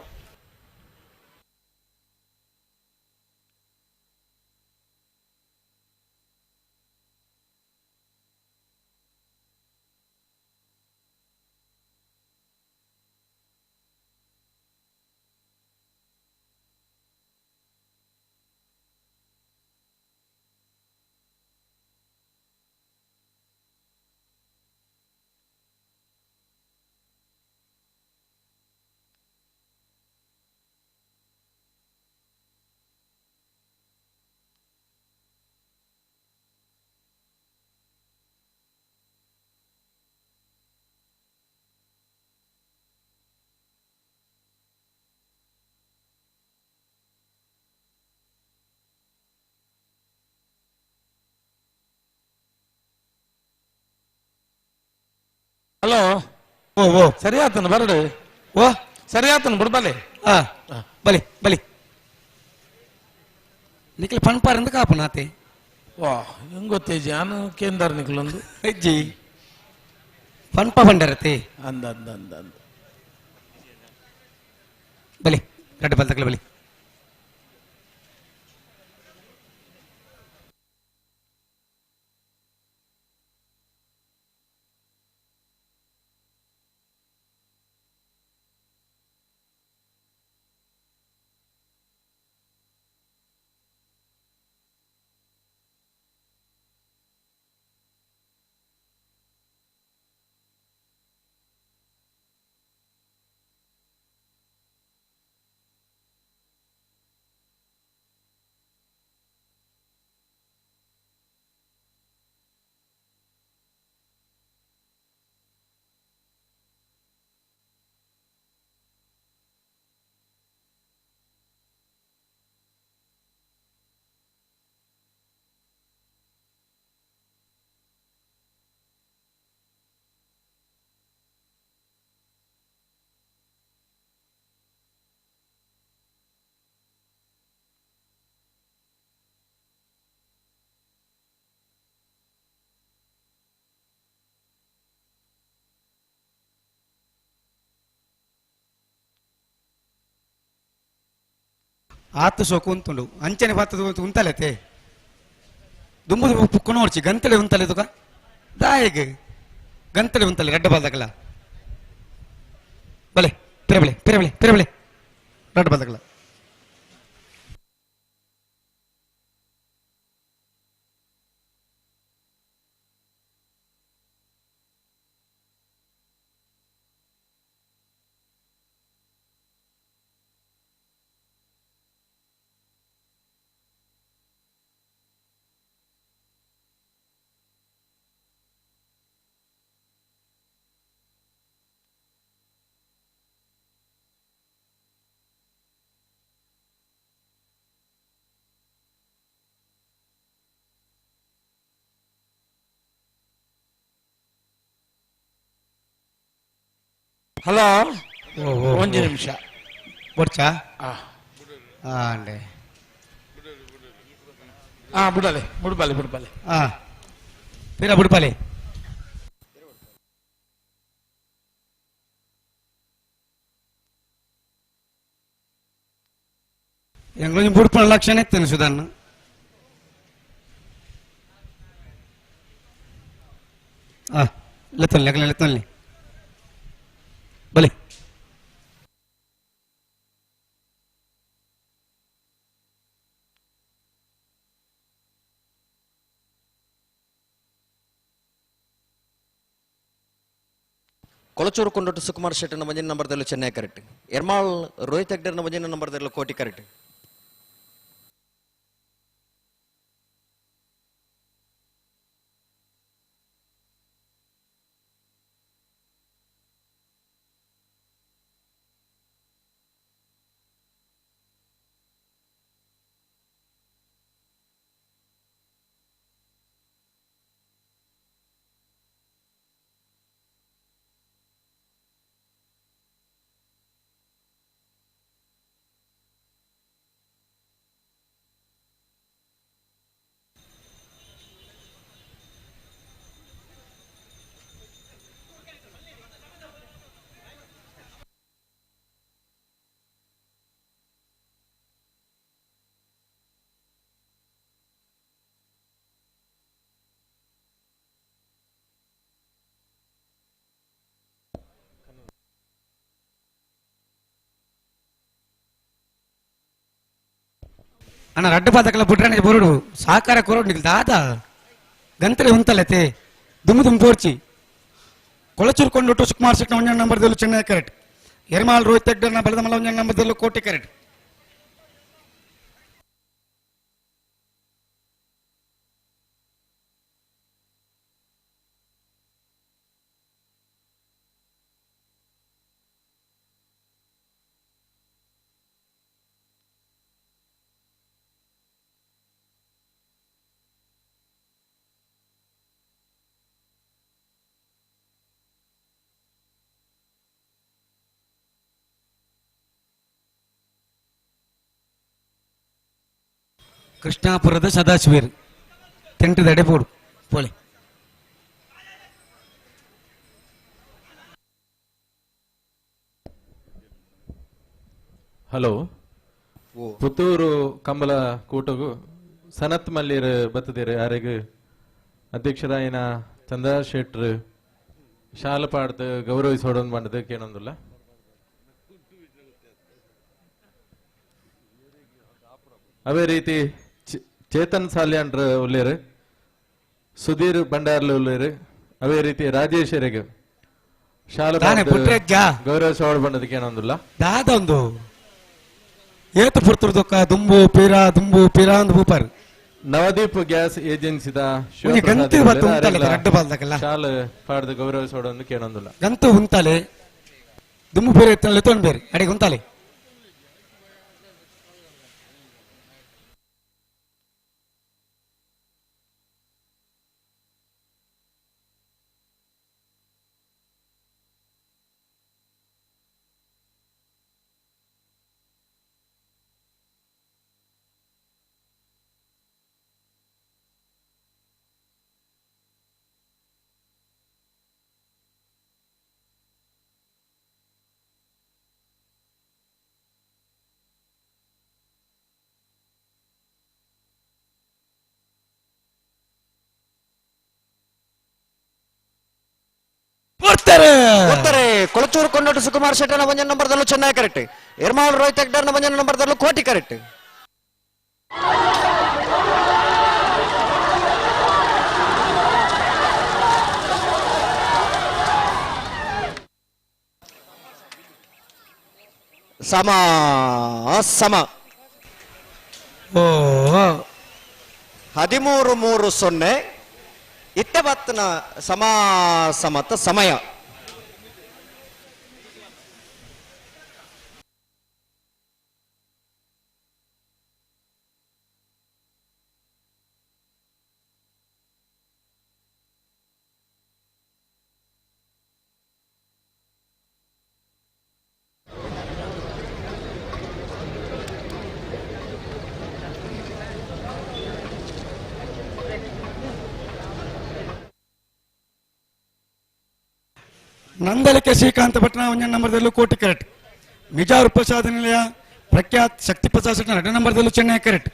ಹಲೋ ಓ ಓ ಸರಿ ಆತನ ಬರಡು ಓ ಸರಿ ಆತನ ಬಿಡ್ಬಲೆ ಆ ಬಲಿ ಬಲಿ ನಿಖಿಲ್ ಪನ್ಪಾರಿಂದ ಕಾಪುನಾತೆ ವಾ ಹೆಂಗ್ ಗೊತ್ತೇಜಿ ಆನು ಕೇಂದ್ರ ನಿಖಲೊಂದು ಅಜ್ಜಿ ಪನ್ಪ ಬಂಡರತೆ ಅಂದ ಅಂದ ಅಂದ ಅಂದ ಬಲಿ ರಡ್ಡು ಬಲ್ ತಗಲ ಬಲಿ ಆತು ಸೋಕು ಉಂತುಂಡು ಅಂಚನೆ ಬತ್ತದ ಉಂತಲೆತೆ ದುಂಬು ಪುಕ್ಕು ನೋಡ್ಚಿ ಗಂತಲೆ ಉಂತಲೆ ತುಕ ದಾಯಗ್ ಗಂತಲೆ ಉಂತಲೆ ರಡ್ಡ ಬಾಲ್ದಕಲ ಬಲೆ ಪಿರಬಳೆ ಪಿರಬಳೆ ಪಿರಬಳೆ ರಡ್ಡ ಬಾಲ್ದಕಲ ಹಲೋ ಒಂಜಿ ನಿಮಿಷ ಬೊಡ್ಚಾ ಅಂಡೆ. ಹಾ ಬುಡಲೆ ಬುಡ್ಬಾಲೆ ಬುಡ್ಬಾಲೆ ಹಾ ಪಿರ ಬುಡ್ಪಾಲೆ ಎಂಗ್ಲೊಂಜಿ ಬುಡ್ಪಣ ಲಕ್ಷಣ ಇತ್ತೇನೆ ಸುಧಾನ್ ಆ ಲೆತ್ತೊಲ್ಲಿ ಅಗಲ ಲೆತ್ತೊಲ್ಲಿ ಬಲೆ ಕೊಳಚೂರು ಕೊಂಡೊಟ್ಟು ಸುಕುಮಾರ್ ಶೆಟ್ಟನ ಮಂಜಿನ ನಂಬರ್ದಲ್ಲೂ ಚೆನ್ನೈ ಕರೆಕ್ಟ್ ಎರ್ಮಾಳ್ ರೋಹಿತ್ ಹೆಗ್ಡರ್ನ ಮಂಜಿನ ನಂಬರ್ದಲ್ಲೂ ಕೋಟಿ ಕರೆಕ್ಟ್. ಅಣ್ಣ ರಡ್ಡು ಪಾತಕಲ ಬುಡ್ರಣಿಗೆ ಬರುಡು ಸಹಕಾರ ಕೊರೋಡು ನಿಲ್ ದಾದ ಗಂತರೆ ಉಂತಲತೆ ದುಮ್ಮು ದುಮ್ಮು ಪೋರ್ಚಿ ಕೊಳಚೂರು ಕೊಂಡೊಟ್ಟು ಸುಕುಮಾರ್ ಶೆಟ್ನ ಒಂಜನ ನಂಬರ್ದಲ್ಲೂ ಚೆನ್ನೈ ಕರೆಕ್ಟ್ ಎರ್ಮಾಲ್ ರೋಹಿತ್ ಹೆಗ್ಡರ್ನ ಬಲದಮಲ ಒಂಜನ ನಂಬರ್ದಲ್ಲೂ ಕೋಟೆ ಕರೆಕ್ಟ್. ಕೃಷ್ಣಾಪುರದ ಸದಾಶಿವೇರು ತೆಂಟದ ಎಡೆಪೋಡು ಪೋಲೆ. ಹಲೋ, ಪುತ್ತೂರು ಕಂಬಳ ಕೂಟಗು ಸನತ್ ಮಲ್ಲೀರ್ ಬತ್ತದಿರು ಯಾರಿಗೂ ಅಧ್ಯಕ್ಷರಾಯಿನ ಚಂದ್ರ ಶೆಟ್ರು ಶಾಲ ಪಾಡ್ದು ಗೌರವಿಸೋಡೊಂದು ಬಂಡದು ಕೇಳೊಂದುಲ್ಲ. ಅದೇ ರೀತಿ ಚೇತನ್ ಸಾಲ್ಯಾಂಡ್ರ ಉಳ್ಳೇರು, ಸುಧೀರ್ ಭಂಡಾರ್ಲು ಉಳ್ಳೇರು, ಅದೇ ರೀತಿ ರಾಜೇಶರಿಗೆ ಶಾಲ ಗೌರವಿಸೋಡ ಬಂಡದಕ್ಕೆ ಏನೊಂದುಲ್ಲ. ದಾದೊಂದು ಏತು ಪುರ್ತುರ್ದೊಕ್ಕ ದುಂಬು ಪೀರಾ ದುಂಬು ಪೀರಾ ಅಂದ್ ಬೂಪಾರ್. ನವದೀಪ್ ಗ್ಯಾಸ್ ಏಜೆನ್ಸಿದ ಶಾಲ ಪಾಡ್ದು ಗೌರವಿಸೋಡೊಂದು ಕೇಳೊಂದುಲ್ಲ. ಗಂತು ಉಂತಾಲೆ ದುಂಬು ಪೀರ ಇತ್ತಲ್ಲ ತೊಂಬೇರಿ ಅಡಿಗೆ ಉಂತಾಲೆ. ಕೊಳಚೂರು ಕೊಂಡೋಟು ಸುಕುಮಾರ್ ಶೆಟ್ಟನ ಒಂಜನ ನಂಬರ್ದಲ್ಲೂ ಚೆನ್ನೈ ಕರೆಕ್ಟ್, ಎರ್ಮಾಳ್ ರೋಹಿತ್ ಹೆಗ್ಡರ್ನ ಒಂಜನ ನಂಬರ್ದಲ್ಲೂ ಕೋಟಿ ಕರೆಕ್ಟ್. ಸಮ ಸಮ 13-3-0 ಇತ್ತೆ ಬತ್ತನ ಸಮ ಸಮತ ಸಮಯ. ನಂದಲಿಕೆ ಶ್ರೀಕಾಂತ ಭಟ್ನ ಒಂಜನೇ ನಂಬರ್ದಲ್ಲೂ ಕೋಟಿ ಕರೆಕ್ಟ್. ಮಿಜಾರು ಪ್ರಸಾದ ನಿಲಯ ಪ್ರಖ್ಯಾತ್ ಶಕ್ತಿ ಪ್ರಸಾದ್ ಶೆಟ್ಟನ ಎರಡನೇ ನಂಬರ್ದಲ್ಲೂ ಚೆನ್ನೈ ಕರೆಕ್ಟ್.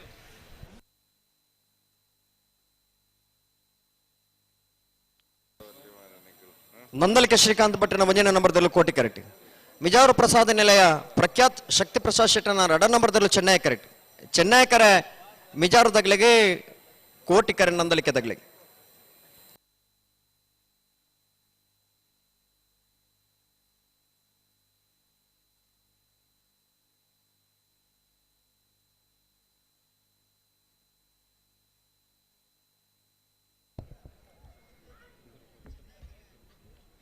ನಂದಲಿಕೆ ಶ್ರೀಕಾಂತ್ ಭಟ್ಟನ ಒಂಜನೇ ನಂಬರ್ದಲ್ಲೂ ಕೋಟಿ ಕರೆಕ್ಟ್. ಮಿಜಾರು ಪ್ರಸಾದ ನಿಲಯ ಪ್ರಖ್ಯಾತ್ ಶಕ್ತಿ ಪ್ರಸಾದ್ ಶೆಟ್ಟನ ಎರಡನೇ ನಂಬರ್ದಲ್ಲೂ ಚೆನ್ನೈ ಕರೆಕ್ಟ್. ಚೆನ್ನೈ ಕರೆ ಮಿಜಾರು ದಗ್ಲಿಗೆ, ಕೋಟಿ ಕರೆ ನಂದಲಿಕೆ ದಗ್ಲಿಗೆ.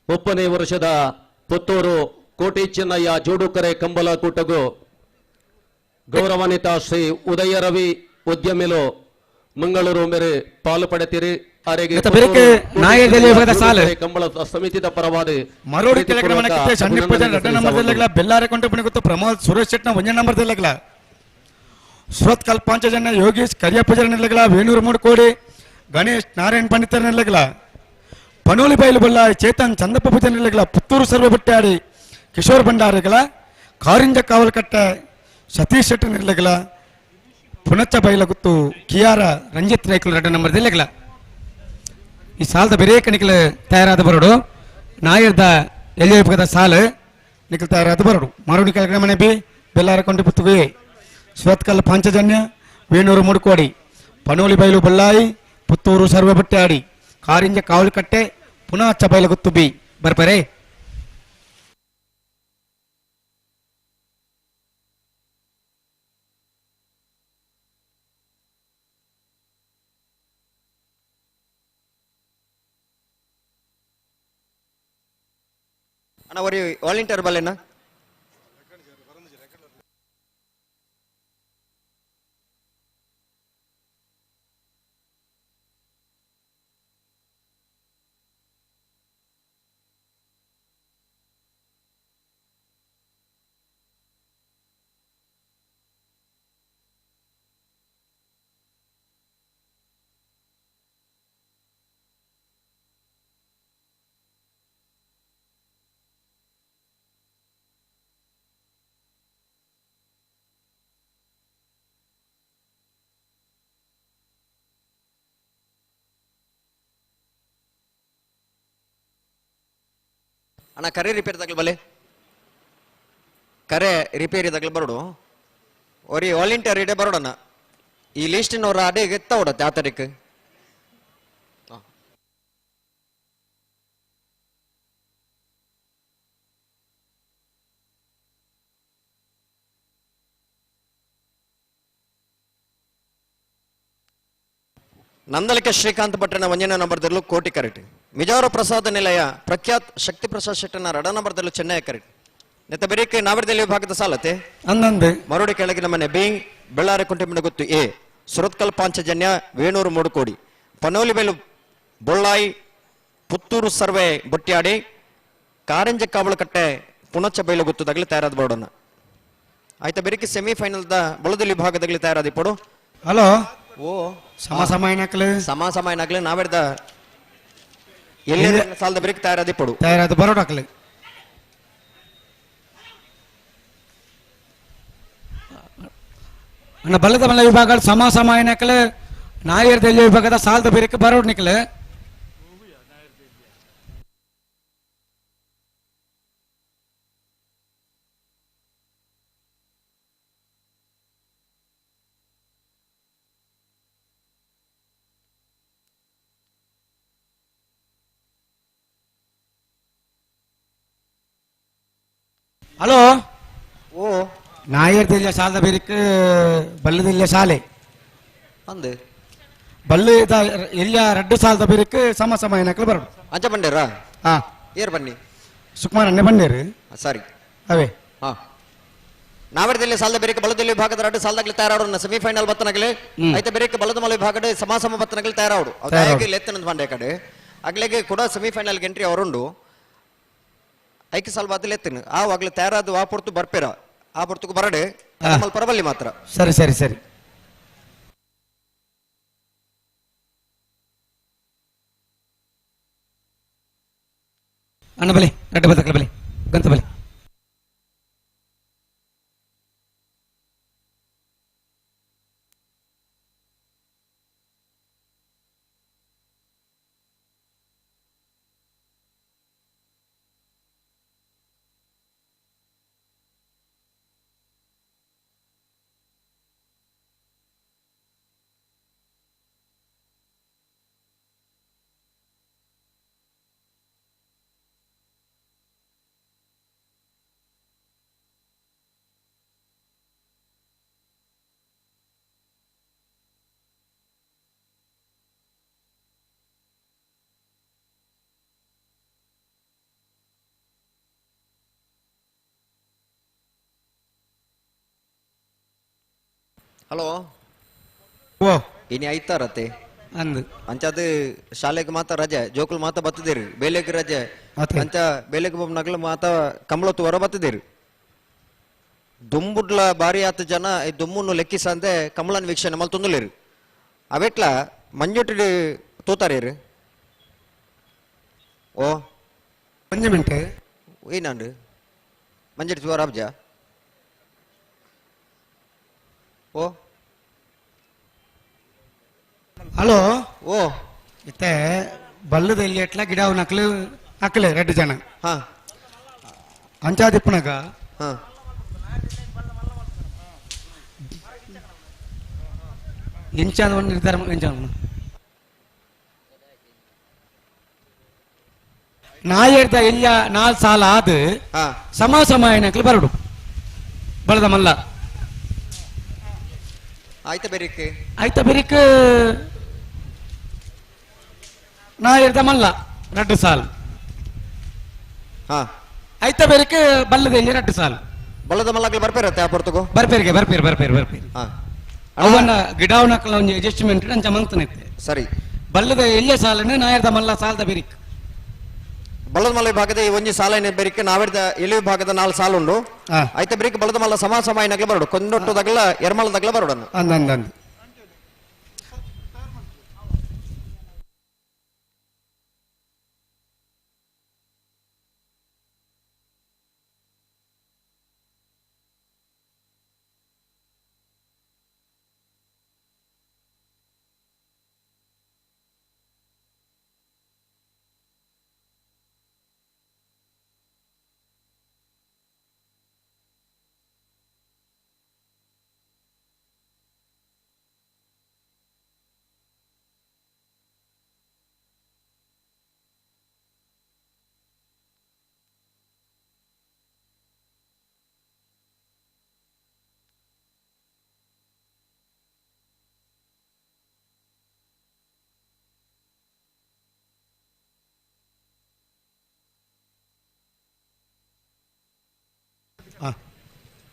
30ನೇ ವರ್ಷದ ಪುತ್ತೂರು ಕೋಟಿ ಚೆನ್ನಯ್ಯ ಜೋಡುಕರೆ ಕಂಬಳ ಕೂಟಗೂ ಗೌರವಾನ್ವಿತ ಶ್ರೀ ಉದಯ ರವಿ ಉದ್ಯಮಿಲು ಮಂಗಳೂರು ಮೇರೆ ಪಾಲು ಪಡೆತೀರಿ. ಅರೆಗೆ ಕಂಬಳ ಸಮಿತಿದ ಪರವಾದ ಮರೋಡಿ ಬೆಲ್ಲಾರೆ ಕೊಂಡ ಪ್ರಮೋದ್ ಸುರೇಶ್ ಶೆಟ್ನ ಒಂದೇ ನಂಬರ್ ದೆಲ್ಲಗಲ, ಸುರತ್ಕಲ್ ಪಾಂಚಜನ್ಯ ಯೋಗೀಶ್ ಕರಿಯಪ್ಪಜರ ನೆಲ್ಲಗಲ, ವೇಣೂರು ಮೂಡ್ಕೋಡಿ ಗಣೇಶ್ ನಾರಾಯಣ್ ಪಂಡಿತರ ನೆಲ್ಲಗಲ, ಪನೋಲಿ ಬೈಲು ಬೊಲ್ಲಾಯಿ ಚೇತನ್ ಚಂದಪ್ಪ ಪೂಜೆ ನೆಲ್ಲಗಲ, ಪುತ್ತೂರು ಸರ್ವೆ ಬಟ್ಟಾಡಿ ಕಿಶೋರ್ ಭಂಡಾರಿಗಳ, ಕಾರಿಂಜ ಕಾವಲಕಟ್ಟೆ ಸತೀಶ್ ಶೆಟ್ಟಿ ನಿರ್ಲಗಲ, ಪುನಚ್ಚ ಬೈಲಗುತ್ತು ಕಿಯಾರ ರಂಜಿತ್ ರೈಕುಲು ಎರಡು ನಂಬರ್ ದಿಲ್ಲಗಲ. ಈ ಸಾಲದ ಬೇರೆ ಕಣಿಕಲು ತಯಾರಾದ ಬರೋಡು ನಾಯರ್ದ ಎಲ್ಲಿ ವಿಭಾಗದ ಸಾಲು ನಿಖಲ್ ತಯಾರಾದ ಬರೋಡು. ಮಾರುಡಿ ಕೆಳಗಡೆ ಮನೆ ಬಿ ಬೆಲ್ಲಾರ ಕೊಂಡಿ ಪುತ್ತುವೆ ಸುರತ್ಕಲ್ ಪಾಂಚಜನ್ಯ ವೇಣೂರು ಮುಡುಕೋಡಿ ಪನೋಲಿ ಬೈಲು ಬೊಲ್ಲಾಯಿ ಪುತ್ತೂರು ಸರ್ವೆ ಬಟ್ಟಾಡಿ ಕಾರಿಂಜ ಕಾವಲಕಟ್ಟೆ ಪುನಃ ಅಚ್ಚ ಬೈಲಗುತ್ತು ಬಿ ಬರ್ಪರೆ. ಅಣ್ಣ ಒರಿ ವಾಲಂಟಿಯರ್ ಬಲ್ಲೆನಾ? ಅಣ್ಣ ಕರೆ ರಿಪೇರಿ ತಗಲ್ ಬಲೆ, ಕರೆ ರಿಪೇರಿ ತಗಲ್ ಬರೋಡು. ಒರಿ ವಾಲಂಟಿಯರ್ ಇಡೆ ಬರೋಡಣ್ಣ. ಈ ಲಿಸ್ಟಿನವ್ರ ಅದೇ ಎತ್ತ ಹೊಡತ್ತೆ ಆ ತಾರೀಕು. ನಂದಲಿಕೆ ಶ್ರೀಕಾಂತ್ ಭಟ್ಟನ ಒಂಜನೇ ನಂಬರ್ದಲ್ಲೂ ಕೋಟಿ ಕರೆಕ್ಟ್. ಮಿಜಾರು ಪ್ರಸಾದ ನಿಲಯ ಪ್ರಖ್ಯಾತ್ ಶಕ್ತಿ ಪ್ರಸಾದ್ ಶೆಟ್ಟನ ಎರಡ ನಂಬರ್ದಲ್ಲೂ ಚೆನ್ನೈ ಕರೆಕ್ಟ್. ನೆತ್ತ ಬೆರಿಕೆ ನಾವರದಲ್ಲಿ ವಿಭಾಗದ ಸಾಲತೆ ಅಂದಂದೆ ಮರೋಡಿ ಕೆಳಗಿನ ಮನೆ ಬಿ ಬೆಳ್ಳಾರಿ ಕುಂಟೆಮಿನ ಗೊತ್ತು ಎ ಸುರತ್ಕಲ್ ಪಾಂಚಜನ್ಯ ವೇಣೂರು ಮೂಡುಕೋಡಿ ಪನೋಲಿಬೇಲು ಬೊಳ್ಳಾಯಿ ಪುತ್ತೂರು ಸರ್ವೆ ಬೊಟ್ಯಾಡಿ ಕಾರಂಜ ಕಾವಲಕಟ್ಟೆ ಪುಣಚ ಬೈಲು ಗೊತ್ತುದಾಗಲಿ ತಯಾರಾದ ಬೋರ್ಡನ್ನ ಆಯ್ತಾ. ಬೆರಿಕೆ ಸೆಮಿಫೈನಲ್ the ಬೊಳದಲ್ಲಿ ವಿಭಾಗದಾಗಲಿ ತಯಾರಾದಿ ಪೋಡು. ಹಲೋ ಓ ಸಮ ಸಮ ಏನಾಕಲೆ ಸಮ ಸಮ ಏನಾಗ್ಲಿ ನಾವೆರ್ದ ಎಲ್ಲಿ ಸಾಲದ ಬ್ರೇಕ್ ತಯಾರಾದಿ ಪಡು ತಯಾರಾದ ಬರೋಡಾಕಲೆ. ಅಣ್ಣ ಬಲ್ಲದ ಮಲ್ಲ ವಿಭಾಗ ಸಮ ಸಮ ಏನಾಕಲೆ ನಾಯರ್ದ ಎಲ್ಲಿ ವಿಭಾಗದ ಸಾಲದ ಬೇರೆ ಬರೋಡ್ ನಿಕಲೆ. ಹಲೋ ಓ ನಾಯರ್ದಿಲ್ಲ ಸಾಲದ ಬೇರಿಕ್ ಬಲ್ಲದಿಲ್ಲ ಶಾಲೆ ಅಂದೆ ಬಲ್ಲದ ಎಲ್ಲ ರಡ್ಡು ಸಾಲದ ಬೇರಿಕ್ ಸಮ ಸಮ ಏನಕ್ಕಲು ಬರೋದು. ಅಂಚ ಬಂಡೇರಾ? ಹಾ ಏರ್ ಬನ್ನಿ ಸುಕುಮಾರ್ ಅಣ್ಣೆ ಬಂಡೇರು. ಸರಿ ಅವೇ ಹಾ ನಾವರದಲ್ಲಿ ಸಾಲದ ಬೇರಿಕ್ ಬಲದಲ್ಲಿ ವಿಭಾಗದ ರಡ್ಡು ಸಾಲದಾಗಲಿ ತಯಾರಾಡು ಸೆಮಿಫೈನಲ್ ಬತ್ತನಗಲಿ. ಐತೆ ಬೇರಿಕ್ ಬಲದ ಮಲ ವಿಭಾಗದ ಸಮ ಸಮ ಬತ್ತನಗಲಿ ತಯಾರಾಡು ಲೆತ್ತನಂದ್ ಬಂಡೆ ಕಡೆ ಅಗ್ಲಿಗೆ ಕೂಡ ಸೆಮಿಫೈನಲ್ ಎಂಟ್ರಿ ಅವರುಂಡು ಐಕೆ ಸಾಲ ಎತ್ತಿನ ಆ ವಾಗ್ಲಿ ತಯಾರಾದ ಆ ಪೊರ್ತು ಬರ್ಪೇರ ಆ ಪೊರ್ತುಕು ಬರಡೆ ನಮ್ಮಲ್ಲಿ ಪರಬಲ್ಲಿ ಮಾತ್ರ. ಸರಿ ಸರಿ ಸರಿ. ಅಣ್ಣ ಬಲೆ ರಡ್ಡ ಬದಕಲ ಬಲೆ ಗಂತ ಬಲೆ ಹಲೋ ಇನಿ ಐತಾರತೆ ಅಂದು ಅಂಚಾದ ಶಾಲೆಗೆ ಮಾತ ರಜೆ ಜೋಕುಲ್ ಮಾತ ಬತ್ತದಿರಿ ಬೇಲೆಗ್ ರಜೆ ಅಂಚ ಬೇಲೆಗ್ ಬೊಮ್ಮನಗ್ಲ ಮಾತ ಕಮಲತ್ತು ಹೊರ ಬತ್ತದಿರಿ ದುಂಬುಡ್ಲ ಬಾರಿ ಆತ ಜನ ಈ ದುಮ್ಮನ್ನು ಲೆಕ್ಕಿಸಂದೆ ಕಮಲನ್ ವೀಕ್ಷಣೆ ಮಲ್ತೊಂದುಲೇರು ಅವೆಟ್ಲ ಮಂಜುಟಿ ತೂತಾರೇರು ಓ ಒಂಜಿ ಮಿಂಟ್ ಏನಾಂಡು ಮಂಜುಟಿ ತುವರಾಬ್ಜ ಓ ಹಲೋ ಓ ಇತ್ತೆ ಬಲ್ಲದ ಎಲ್ಲಿ ಎಟ್ಲ ಗಿಡ ನಕ್ಲು ಅಕ್ಲೆ ಎರಡು ಜನ ಹಾ ಅಂಚಾದಿಪ್ಪನಗ ಹಾ ಎಂಚಾದ ಒಂದು ನಿರ್ಧಾರ ಎಂಚ ನಾಯರ್ದ ಎಲ್ಲ ನಾಲ್ ಸಾಲ ಆದ ಸಮ ಸಮಾಯನಕ್ಲು ಬರಡು ಬಳದ ಮಲ್ಲ ಆಯ್ತ ಬೆರಿಕ್ ಆಯ್ತ ಬೆರಿಕ್ ನಾಯರ್ದ ಮಲ್ಲ ರಡ್ಡು ಸಾಲ್ ಹಾ ಆಯ್ತ ಬೆರಿಕ್ ಬಲ್ಲದ ಎಲ್ಲಿ ರಡ್ಡು ಸಾಲ್ ಬಲ್ಲದ ಮಲ್ಲಗ್ಲು ಬರ್ಪೇರತ್ತೆ ಆ ಪೊರ್ತುಗು ಬರ್ಪೇರಿಗೆ ಬರ್ಪೇರು ಬರ್ಪೇರು ಬರ್ಪೇರು ಹಾ ಅವನ್ನ ಗಿಡವನಕ್ಕಲ ಒಂಜಿ ಅಡ್ಜಸ್ಟ್ಮೆಂಟ್ ಅಂಚ ಮಂತನೈತೆ ಸರಿ ಬಲ್ಲದ ಎಲ್ಲೇ ಸಾಲನ್ನು ನಾಯರ್ದ ಮಲ್ಲ ಸಾಲದ ಬೆರಿಕ್ ಬಲ್ಲದ ಮಲ್ಲ ವಿಭಾಗದ ಈ ಒಂಜಿ ಸಾಲ ಬೆರಿಕ್ ನಾವೆರ್ದ ಎಲ್ಲಿ ವಿಭಾಗದ ನಾಲ್ ಸಾಲು ಉಂಡು ಆಯ್ತ ಬೆರಿಕ್ ಬಲ್ಲದ ಮಲ್ಲ ಸಮ ಸಮ ನಗಲ ಬರಡು ಕೊಂದೊಟ್ಟು ದಗಲ ಎರ್ಮಲ ದಗಲ ಬರಡು ಅಂದ ಅಂದ ಅಂದ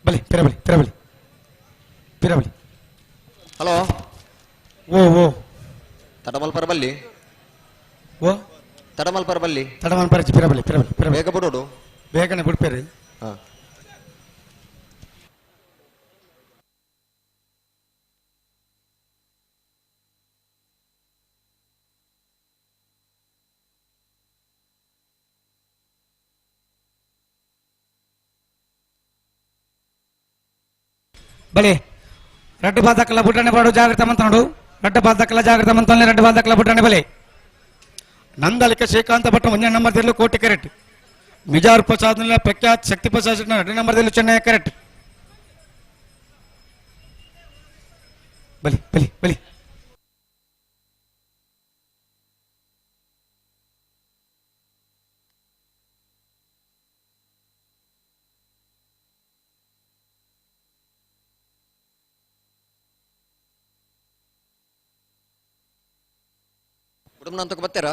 ಬಲಿ ಪಿರಬಲಿ ಪಿರಬಲಿ ಪಿರಬಲಿ ಹಲೋ ಓ ಓ ತಡಮಲ್ಪರ ಬಲ್ಲಿ ಓ ತಡಮಲ್ಪರ ಬಲ್ಲಿ ತಡಮಲ್ಪರ ಪಿರಬಲಿ ಪಿರಬಲಿ ಪಿರಬಲಿ ಬೇಗ ಬಿಡೋಡು ಬೇಗನೆ ಬಿಡ್ಪೇರಿ ಹಾ ಬಲೆ ರಡ್ಡು ಬಾದಕಲ ಬುಟ್ಟಣೆ ಬಾಡು ಜಾಗ್ರತೆ ಮಂತನಡು ರಡ್ಡು ಬಾದಕಲ ಜಾಗ್ರತೆ ಮಂತನೆ ರಡ್ಡು ಬಾದಕಲ ಬುಟ್ಟಣೆ ಬಲೆ ನಂದಲಿಕ ಶ್ರೀಕಾಂತ ಭಟ್ ಒಂದೇ ನಂಬರ್ ದಿಲ್ಲು ಕೋಟಿ ಕರೆಕ್ಟ್ ಮಿಜಾರ್ ಪ್ರಸಾದ್ ಪ್ರಖ್ಯಾತ್ ಶಕ್ತಿ ಪ್ರಸಾದ್ ಎರಡು ನಂಬರ್ ದಿಲ್ಲು ಚೆನ್ನೈ ಕರೆಕ್ಟ್ ಬಲಿ ಬಲಿ ಬಲಿ ಕುಟುಂಬ ಬರ್ತೀರಾ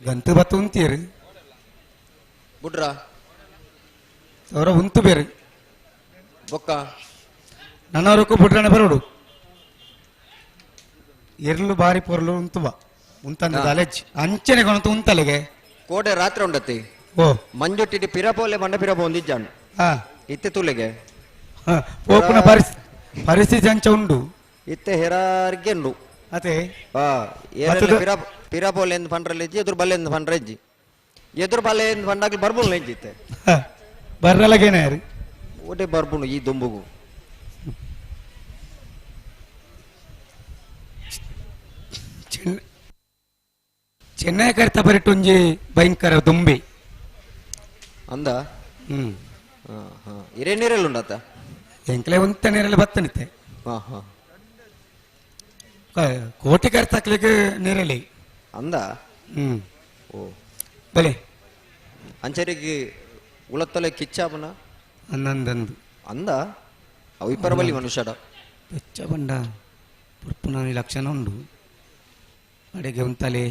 ಗಂತು ಬತ್ತು ಉಂತೀರಿ ಬುಡ್ರ ಅವರ ಉಂತು ಬೇರೆ ಬೊಕ್ಕ ನನ್ನವರಕ್ಕೂ ಬುಡ್ರನೆ ಬರೋಡು ಎರ್ಲು ಬಾರಿ ಪೊರ್ಲು ಉಂತುವ ಉಂತಂದ ಅಲೆಜ್ ಅಂಚನೆ ಕೊಣತು ಉಂತಲೆಗೆ ಕೋಡೆ ರಾತ್ರಿ ಉಂಡತಿ ಓ ಮಂಜುಟ್ಟಿಡಿ ಪಿರಪೋಲೆ ಮಂಡ ಪಿರಪೋ ಒಂದಿಜ್ಜಾನ್ ಹಾ ಇತ್ತೆ ತುಲೆಗೆ ಪೋಪುನ ಪರಿಸ್ಥಿತಿ ಅಂಚ ಉಂಡು ಇತ್ತೆ ಹೆರಾರ್ಗೆ ಉಂಡು ಅದೇ ಪಿರಪೋಲೆ ಎಂದು ಪಂಡ್ರಲ್ಲಿಜ್ಜಿ ಎದುರು ಬಲ್ಲೆ ಎಂದು ಪಂಡ್ರೆಜ್ಜಿ. ಎದುರು ಬಾಲೆ ಬಂದಾಗ್ಲಿ ಬರ್ಬೋದು ನೆಂಜಿತ್ತೆ. ಬರ್ರಲಗೇನೆ ಯಾರು ಓಟೆ ಬರ್ಬುನು ಈ ದುಂಬುಗು. ಚೆನ್ನೈ ಕರ್ತ ಬರಿಟುಂಜಿ ಭಯಂಕರ ದುಂಬಿ ಅಂದ. ಹಿರೇ ನೀರೆಲ್ಲ ಉಂಡಾತ ಎಂಕ್ಲೆ ಒಂತ ನೀರಲ್ಲಿ ಬತ್ತನಿತ್ತೆ. ಕೋಟಿ ಕರ್ತಾಕ್ಲಿಕ್ಕೆ ನೀರಲ್ಲಿ ಅಂದ. ಓ ಬಲೆ ಅಂಚರಿಗೆ ಉಳತ್ತಲೆ ಕಿಚ್ಚಾಪನ ಅಂದಂದು ಅಂದ. ಅವು ಇಪ್ಪರ ಬಲಿ ಮನುಷ್ಯಡ ಬೆಚ್ಚ ಬಂಡ ಪುರ್ಪುನ ಲಕ್ಷಣ ಉಂಡು ಅಡಿಗೆ ಉಂತಲೆ.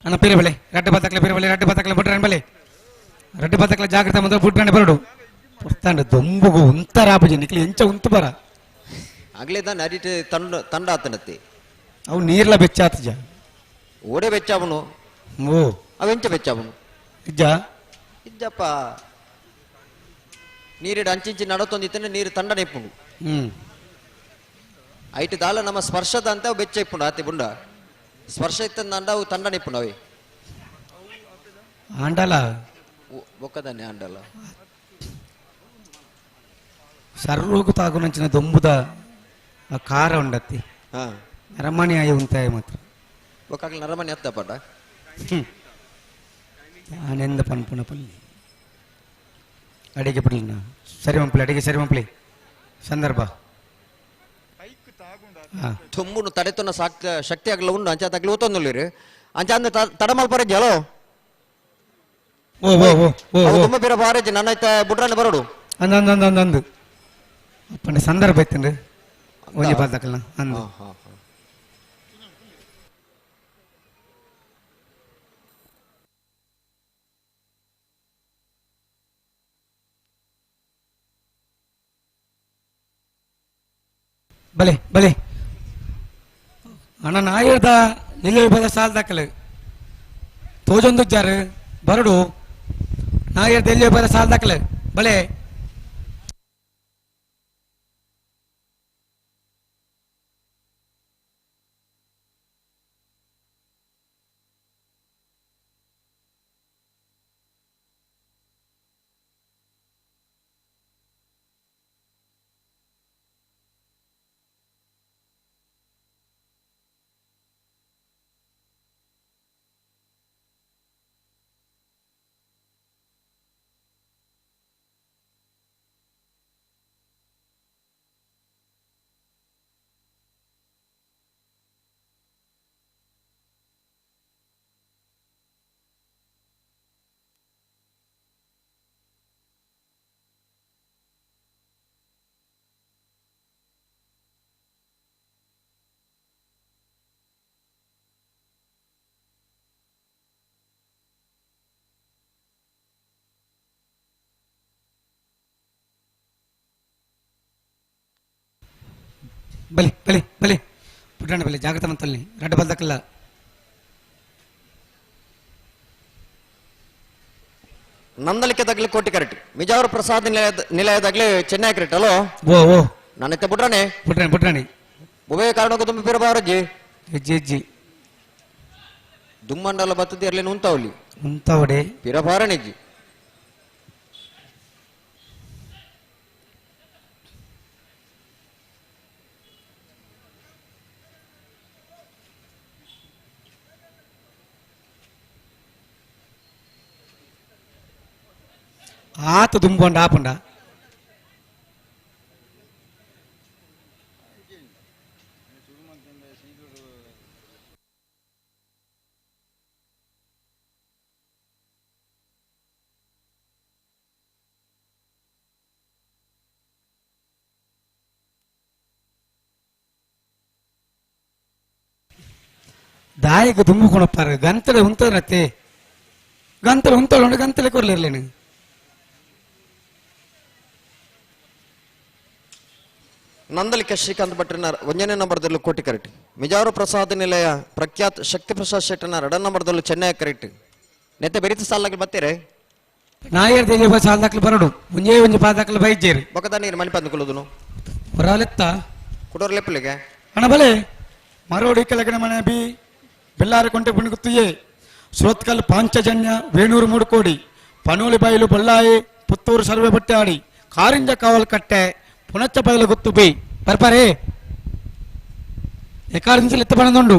ಅಣ್ಣ ಪೀರೆ ಬಳೆ ರಡ್ಡು ಬತ್ತಕ್ಲೆ ಪೀರೆ ಬಳೆ ರಡ್ಡು ಬತ್ತಕ್ಲೆ ಬುಟ್ರೆ ಬಲೆ ರಡ್ಡು ಬತ್ತಕ್ಲೆ ಜಾಗ್ರತೆ ಮೊದಲು ಬುಟ್ರೆ ಬರಡು ಪುರ್ತಾಂಡ ದೊಂಬುಗು ಉಂತರಾಪಜಿ ನಿಕ್ಲಿ ಎಂಚ ಉಂತು ಬರ ಆಗ್ಲೇ ತಾನೆ ಅಡಿಟ್ ತಂಡ ತಂಡ ಆತನತ್ತೆ. ಅವು ನೀರ್ಲ ಬೆಚ್ಚಾತ ಜ ಓಡೆ ಬೆಚ್ಚಾವನು. ಓ ಅವೆಂಚ ಬೆಚ್ಚಾವನು ಇಜ್ಜ ಇಜ್ಜಪ್ಪ. ನೀರಿಡ ಅಂಚಿಂಚಿ ನಡತೊಂದಿತ್ತನೆ ನೀರು ತಂಡ ಇಪ್ಪುಂಡು. ಐಟ್ ದಾಲ ನಮ್ಮ ಸ್ಪರ್ಶದ ಅಂತ ಅವು ಬೆಚ್ಚ ಇಪ್ಪುಂಡು. ಆತಿ ಬುಂಡ ಸ್ಪರ್ಶ ಇತ್ತಂದ ಅವು ತಂಡ ನಿಪ್ಪುಂಡು ಅವೆ ಆಂಡಲ ಬೊಕ್ಕದಾನೆ ಆಂಡಲ ಸರ್ರೋಗು ತಾಗು ನಂಚಿನ ದೊಂಬುದ ಆ ಖಾರ ಉಂಡತ್ತಿ ನರಮಣಿ ಆಯಿ ಉಂತಾಯ ಮಾತ್ರ ಒಕ್ಕಾಗ್ಲಿ ನರಮಣಿ ಅತ್ತ ಪಡ ಆನೆಂದ ಪನ್ಪುನ ಪಲ್ಲಿ ಅಡಿಗೆ ಪಡಲಿನ ಸರಿ ಮಂಪ್ಲಿ ಅಡಿಗೆ ಸರಿ ಮಂಪ್ಲಿ ಸಂದರ್ಭ ತುಂಬುನು ತಡೆತುನ ಸಾಕ್ ಶಕ್ತಿ ಆಗಲ ಉಂಡು ಅಂಚ ತಗ್ಲಿ ಊತೊಂದುಲ್ಲಿರು ಅಂಚ ಅಂದ ತಡಮಲ್ ಪರಜ್ಜಿ. ಹಲೋ ಓ ಓ ಓ ಓ ತುಂಬ ಪಿರ ಬಾರಜ್ಜಿ ನನ್ನ ಐತ ಬುಡ್ರಾನೆ ಬರೋಡು ಅಂದ ಅಂದ ಅಂದ ಅಂದ ಅಂದು ಅಪ್ಪಂಡೆ ಸಂದರ್ಭ ಐತಂಡು ಒಂಜಿ ಬಾಲ್ದಕಲ್ನ ಅಂದು. ಬಲೆ ಬಲೆ ಅಣ್ಣ ನಾಯಿರ್ದ ನಿಲ್ಲ ಬದ ಸಾಲ್ ದಾಖಲೆ ತೋಜೊಂದು ಜಾರು ಬರಡು ನಾಯಿರ್ದ ಎಲ್ಲಿ ಬದ ಸಾಲ್ ದಾಖಲೆ ಬಲೆ ಬಲೆ ಬಲೆ ಬಲೆ ಪುಟ್ಟಣ್ಣ ಬಲೆ ಜಾಗ್ರತೆ ಮಂತಲ್ಲಿ ರಡ್ಡ ಬಲ್ದಕ್ಕಲ್ಲ ನಂದಲಿಕೆ ತಗ್ಲಿ ಕೋಟಿ ಕರೆಕ್ಟ್ ಮಿಜಾವರ ಪ್ರಸಾದ್ ನಿಲಯದಾಗ್ಲಿ ಚೆನ್ನೈ ಕರೆಕ್ಟ್. ಹಲೋ ಓ ಓ ನಾನೈತೆ ಬುಡ್ರಾಣೆ ಪುಟ್ರಾಣಿ ಪುಟ್ರಾಣಿ ಉಭಯ ಕಾರಣಕ್ಕೂ ತುಂಬ ಪಿರ ಬಾರಜ್ಜಿ ಹೆಜ್ಜೆ ಹೆಜ್ಜಿ ದುಮ್ಮಂಡಲ ಬತ್ತದಿ ಇರ್ಲಿ ಉಂತಾವಲಿ ಉಂತಾವಡೆ ಪಿರ ಬಾರಣಿಜ್ಜಿ. ಆತ ದುಂಬೊಂಡ ಆಪುಂಡ ದಾಯಕ ದುಂಬುಕೊಣಪ್ಪಾರ ಗಂತಲೆ ಉಂತದನತ್ತೆ ಗಂತಲೆ ಉಂತಳು ಗಂತಲೆ ಕೊರ್ಲಿರ್ಲೇನು. Nandalike Srikanth ಭಟ್ರನ ಒಂಜನೇ ನಂಬರ್ದಲ್ಲೂ ಕೋಟಿ ಕರೆಟ್. ಮಿಜಾರು ಪ್ರಸಾದ್ ನಿಲಯ ಪ್ರಖ್ಯಾತ್ ಶಕ್ತಿ ಪ್ರಸಾದ್ ಶೆಟ್ಟನ ಎರಡನೇ ನಂಬರ್ದಲ್ಲೂ ಚೆನ್ನೈ ಕರೆಟ್. ನೆತ್ತೆ ಬೆರಿತ ಸಾಲಾಗಿ ಬತ್ತೀರೆ ನಾಯರ್ ದೇಜ ಸಾಲದಾಕ್ಲು ಬರಡು ಮುಂಜೆ ಒಂಜಿ ಪಾದಾಕ್ಲು ಬೈಜೇರಿ ಬೊಕದ ನೀರು ಮಣಿಪಂದು ಕುಲುದುನು ಹೊರಲೆತ್ತ ಕುಡೋರ್ ಲೆಪ್ಪಲಿಗೆ ಅಣ್ಣ ಬಲೆ ಮರೋಡಿ ಕೆಳಗಣ ಮನೆ B ಬೆಲ್ಲಾರ Conte ಬುಣಗುತ್ತಿಯೇ Surathkal Panchajanya Venur ಮೂಡುಕೋಡಿ ಪನೋಲಿ ಬೈಲು ಬೊಲ್ಲಾಯಿ Puttur survey ಬಟ್ಟಾಡಿ Karinja ಕಾವಲ್ ಕಟ್ಟೆ ಪುನಚ್ಚ ಬೈಲು ಗೊತ್ತು ಬಿ ಬರ್ಪಾರೆ ಎಕಾರಿಂಚಲು ಎತ್ತ ಬಣದುಂಡು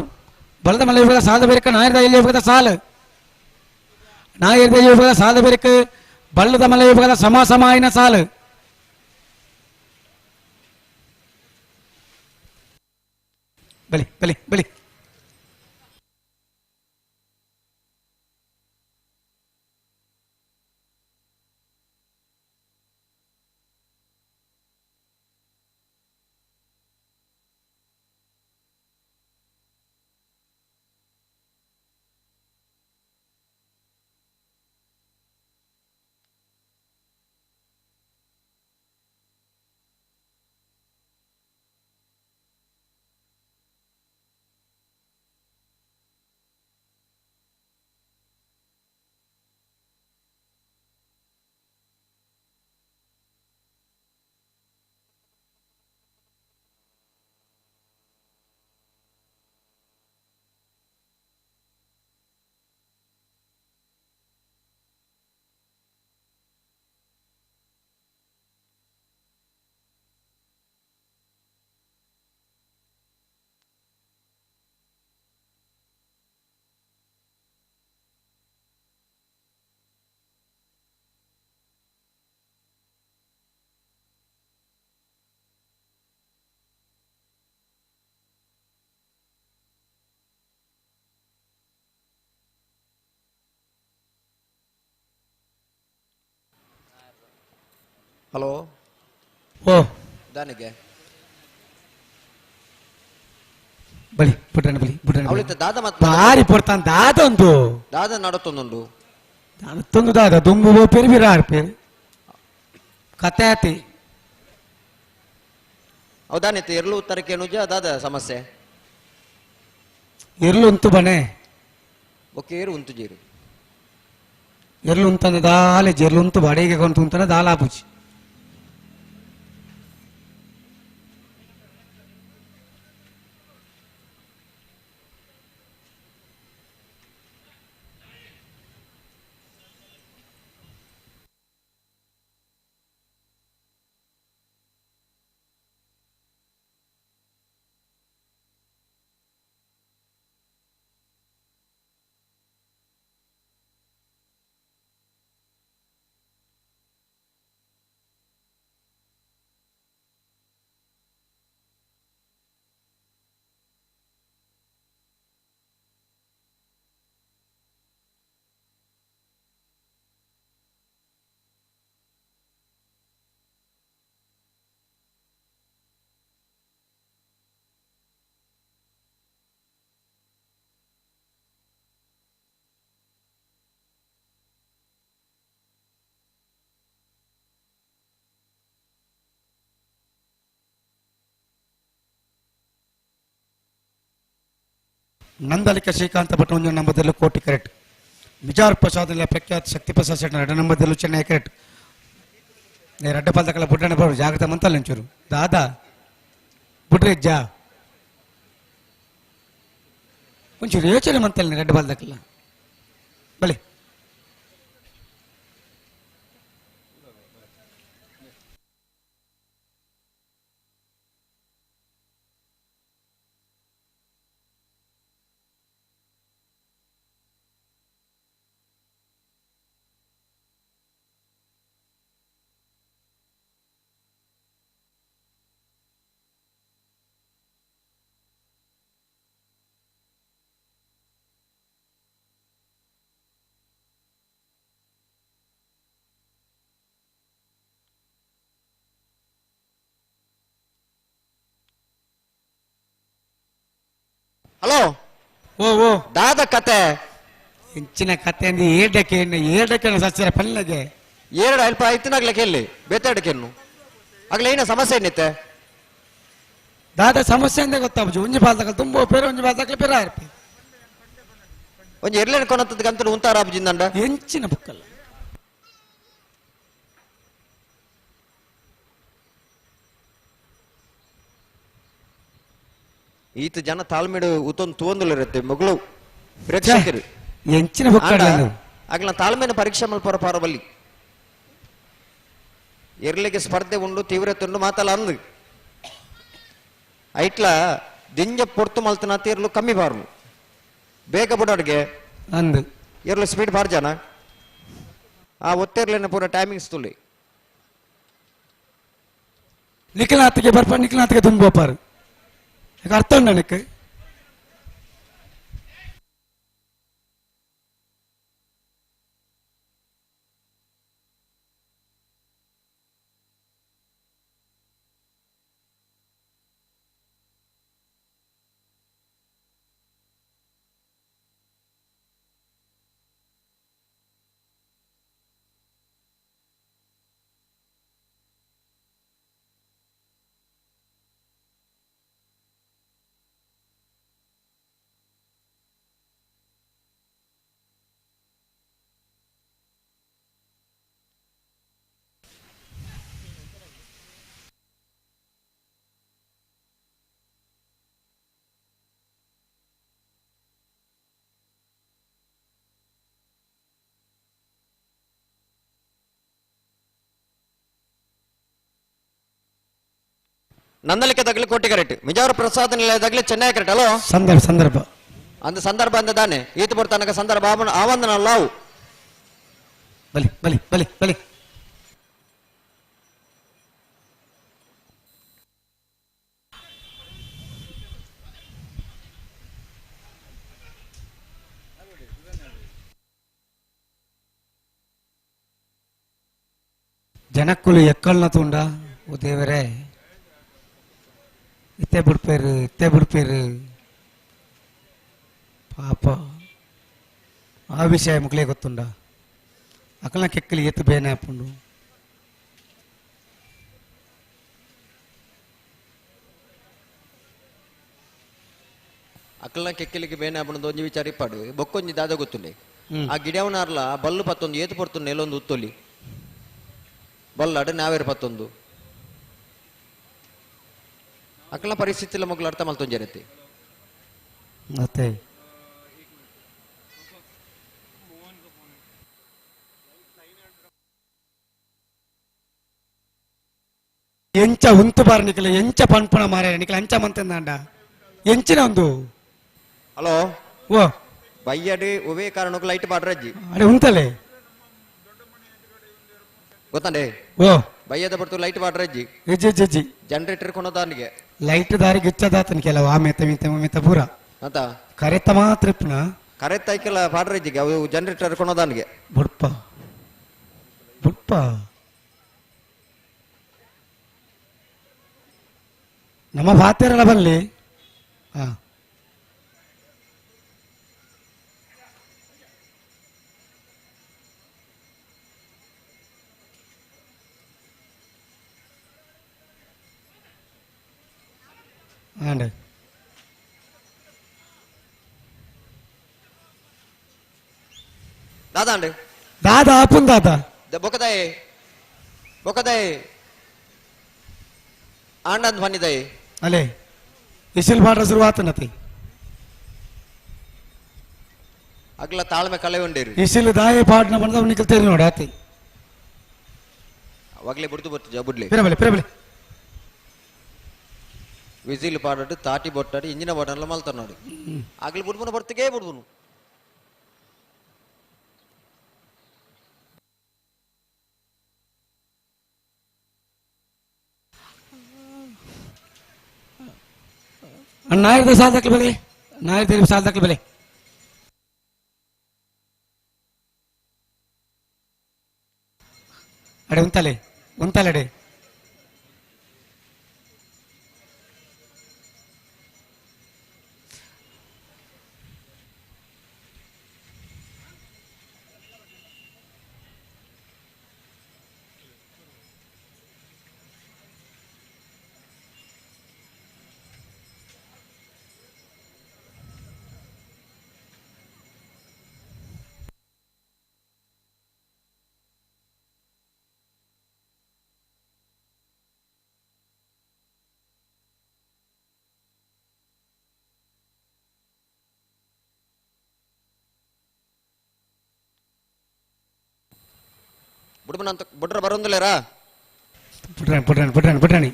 ಬಲದ ಮಲೆ ವಿಭಾಗ ಸಾದ ಬೇರಕ ನಾಯರ್ದ ಎಲ್ಲಿ ವಿಭಾಗದ ಸಾಲು ನಾಯರ್ದ ವಿಭಾಗದ ಸಾದ ಬೇರಕ ಬಲ್ಲದ ಮಲೆ ವಿಭಾಗದ ಸಮ ಸಮ ಆಯಿನ ಸಾಲು ಬಲಿ ಬಲಿ ಬಲಿ ಹಲೋ ಓ ದಾನಿಗೆ ಬಲಿ ಪುಟ್ಟಣ ಬಲಿ ಪುಟ್ಟಣ ಅವಳಿತ ದಾದ ಮತ್ ಬಾರಿ ಪೊರ್ತಾನ್ ದಾದ ಒಂದು ದಾದ ನಡತೊಂದುಂಡು ದಾದತ್ತೊಂದು ದಾದ ದುಂಬು ಪೇರು ಬಿರಾರ್ ಪೇರು ಕತೆ ಆತಿ ಹೌದಾನಿತ್ತು ಎರ್ಲು ಉತ್ತರಕ್ಕೆ ನುಜ ದಾದ ಸಮಸ್ಯೆ ಎರ್ಲು ಉಂತು ಬನೆ ಓಕೆ ಏರು ಉಂತು ಜೀರು ಎರ್ಲು ಉಂತಂದ ದಾಲೆ ಜೆರ್ಲು ಉಂತು ಬಾಡಿಗೆ ಕೊಂತು ಉಂತನ ದಾಲ ಆಪುಜಿ ನಂದಲಿಕ ಶ್ರೀಕಾಂತ ಭಟ್ ಒಂದು ನಂಬರ್ದಲ್ಲೂ ಕೋಟಿ ಕರೆಕ್ಟ್. ಬಿಜಾರ್ ಪ್ರಸಾದ್ ಪ್ರಖ್ಯಾತ ಶಕ್ತಿ ಪ್ರಸಾದ್ ಶೆಟ್ಟಿ ಎರಡು ನಂಬರ್ದಲ್ಲೂ ಚೆನ್ನೈ ಕರೆಕ್ಟ್. ರಡ್ಡ ಪಾಲ್ದಕಲ್ಲ ಬುಡ್ಡಣ್ಣ ಬರು ಜಾಗ್ರತೆ ಮಂತಲ್ಲ ಒಂಚೂರು ದಾದಾ ಬುಡ್ರೆಜ್ಜ ಒಂಚೂರು ಯೋಚನೆ ಮಂತಲ್ಲ ರಡ್ಡ ಪಾಲ್ದಕಲ್ಲ ಬಲೆ. ಹಲೋ ಓ ಓ ದಾದ ಕತೆ ಹೆಂಚಿನ ಕತೆ ಅಂದು ಏಡಕ್ಕೆ ಏಡಕ್ಕೆ ಸಸ್ಯರ ಪಲ್ಲಗೆ ಏರಡು ಅಲ್ಪ ಐತಿನಾಗ್ಲಕ್ಕೆ ಎಲ್ಲಿ ಬೇತಾಡಕ್ಕೆನ್ನು ಆಗ್ಲೇ ಏನ ಸಮಸ್ಯೆ ಏನಿತ್ತೆ? ದಾದ ಸಮಸ್ಯೆ ಅಂದೆ ಗೊತ್ತಾಪುಜಿ ಒಂಜಿ ಬಾಲ್ದಕಲ್ ತುಂಬ ಪೇರು ಒಂಜಿ ಬಾಲ್ದಕಲ್ ಪೇರ ಆರ್ಪಿ ಒಂಜಿ ಎರ್ಲೆನ್ ಕೊನತ್ತದ ಗಂತಡು ಉಂತಾರ ಆಪುಜಿಂದಂಡ ಎಂಚಿನ ಬುಕ್ಕಲ್ಲ ಈತ ಜನ ತಾಳ್ಮೆಡು ಉತ್ತೊಂದು ತೂವೊಂದುಲಿರುತ್ತೆ ಮಗಳು ಪ್ರೇಕ್ಷಕರು ಎಂಚಿನ ಬುಕ್ಕಲ್ಲ ಅಗ್ಲ ತಾಳ್ಮೆನ ಪರೀಕ್ಷೆ ಮಲ್ಪರ ಪಾರಬಲ್ಲಿ ಎರ್ಲಿಗೆ ಸ್ಪರ್ಧೆ ಉಂಡು ತೀವ್ರತೆ ಉಂಡು ಮಾತಲ್ಲ ಅಂದು ಐಟ್ಲ ದಿಂಜ ಪೊರ್ತು ಮಲ್ತನ ತೀರ್ಲು ಕಮ್ಮಿ ಬಾರ್ಲು ಬೇಗ ಬಿಡೋಡ್ಗೆ ಅಂದು ಎರ್ಲು ಸ್ಪೀಡ್ ಬಾರ್ ಜನ ಆ ಒತ್ತೆರ್ಲೇನ ಪೂರ ಟೈಮಿಂಗ್ಸ್ ತುಲಿ ನಿಖಿಲಾತಿಗೆ ಬರ್ಪ ನಿಖಿಲಾತಿಗೆ ತುಂಬ ಅರ್ಥ ಉಂಟು ನನಗೆ ನಂದಲಿಕೆ ತಗಲಿ ಕೋಟಿ ಕರೆಕ್ಟ್ ಮಿಜಾವರ ಪ್ರಸಾದ್ ನಿಲಯದಾಗಲಿ ಚೆನ್ನೈ ಕರೆಕ್ಟ್ ಅಲೋ ಸಂದರ್ಭ ಸಂದರ್ಭ ಅಂದ ಸಂದರ್ಭ ಅಂದ ದಾನೆ ಈತ ಬರ್ತಾನಕ ಸಂದರ್ಭ ಆವಂದನ ಲಾವು ಬಲಿ ಬಲಿ ಬಲಿ ಬಲಿ ಜನಕ್ಕುಲು ಎಕ್ಕಲ್ನ ತುಂಡ ಓ ದೇವರೇ ಇತ್ತೆ ಬಿಡ್ಪೇರು ಇತ್ತೆ ಬಿಡ್ಪೇರು ಪಾಪ ಆ ವಿಷಯ ಮುಕ್ಲೇ ಗೊತ್ತುಂಡ ಅಕಲ್ನ ಕೆಕ್ಕಲಿ ಎತ್ತು ಬೇನೆ ಹಾಪುಂಡು ಅಕಲ್ನ ಕೆಕ್ಕಲಿಗೆ ಬೇನೆ ಹಾಪುಂಡು ಒಂಜಿ ವಿಚಾರ ಇಪ್ಪಾಡು ಬೊಕ್ಕೊಂಜಿ ದಾದ ಗೊತ್ತುಂಡೆ ಆ ಗಿಡವನಾರ್ಲ ಬಲ್ಲು ಪತ್ತೊಂದು ಏತು ಪೊರ್ತುಂಡು ನೆಲೊಂದು ಉತ್ತೊಲಿ ಬಲ್ಲಾಡು ನಾವೇರು ಪತ್ತೊಂದು ಅಕಲ್ನ ಪರಿಸ್ಥಿತಿ ಮಕ್ಕಳು ಅರ್ಥ ಮಲ್ತೊಂಜರತ್ತೆ ಮತ್ತೆ ಎಂಚ ಉಂತು ಬಾರ ನಿಕಲ ಎಂಚ ಪನ್ಪುಣ ಮಾರ ನಿಕಲ ಅಂಚ ಮಂತಂದಾಂಡ ಎಂಚಿನ ಒಂದು ಹಲೋ ಓ ಬಯ್ಯಡು ಉವೇ ಕಾರಣಕ್ಕೂ ಲೈಟ್ ಬಾಡ್ರಜ್ಜಿ ಅರೆ ಉಂತಲೆ ಗೊತ್ತಂಡೆ ಓ ಬಯ್ಯದ ಬರ್ತು ಲೈಟ್ ಬಾಡ್ರಜ್ಜಿ ಎಜ್ಜಿ ಎಜ್ಜಿ ಜನರೇಟರ್ ಕೊನದಾನಿಗೆ ಲೈಟ್ ದಾರಿ ಗಿಚ್ಚದಾತನ ಕೆಲವು ಆ ಮೆತ್ತ ಮಿತ್ತ ಮೆತ್ತ ಪೂರ ಅಂತ ಕರೆತ ಮಾತ್ರ ಇಪ್ಪುನ ಕರೆತ ಐಕೆಲ್ಲ ಬಾಡ್ರಜ್ಜಿಗೆ ಅವು ಜನರೇಟರ್ ಕೊನದಾನಿಗೆ ಬುಡ್ಪ ಬುಡ್ಪ ನಮ್ಮ ಪಾತೆರಲ್ಲ ಬಲ್ಲಿ ಹಾ ಆಂಡ್ ದಾದಾ ಅಂಡ್ ದಾದಾ ಆಪುನ್ ದಾದಾ ಬೊಕದಾಯೆ ಬೊಕದಾಯೆ ಆಂಡಂದ್ ಬನ್ನಿದಾಯೆ ಅಲೆ ಇಸಿಲ್ ಬಾಡ್ರ ಶುರುವಾತನತಿ ಅಗ್ಲ ತಾಳ್ಮೆ ಕಲೆ ಉಂಡೇರು ಇಸಿಲ್ ದಾಯೆ ಪಾಡ್ನ ಬಂದ ನಿಕಲ್ ತೇರಿ ನೋಡ ಆತಿ ಅವಾಗ್ಲೇ ಬುಡ್ದು ಬರ್ತದೆ ಬುಡ್ಲಿ ಪಿರಬಲೆ ಪಿರಬಲೆ ವಿಸಿಲ್ ಪಾಡಟ್ಟು ತಾಟಿ ಬೊಟ್ಟಾಡಿ ಇಂಜಿನ ಬಟನ್ಲ ಮಲ್ತಾರ ನೋಡಿ ಆಗ್ಲಿ ಬುಡ್ಬುನ ಬರ್ತಿಗೆ ಬುಡ್ಬುನು ನಾಯರ್ದ ಸಾಧಕಲ ಬಲೆ ನಾಯರ್ದ ಸಾಧಕಲ ಬಲೆ ಅಡೆ ಉಂತಲೆ ಉಂತಲೆ ಅಡೆ ಬುಡ್ಬನಂತ ಬುಡ್ರ ಬರೋಂದಿಲ್ಲೇರಾ? ಪುಟ್ರಾಣಿ ಪುಟ್ರಾಣಿ ಪುಟ್ರಾಣಿ ಪುಟ್ರಾಣಿ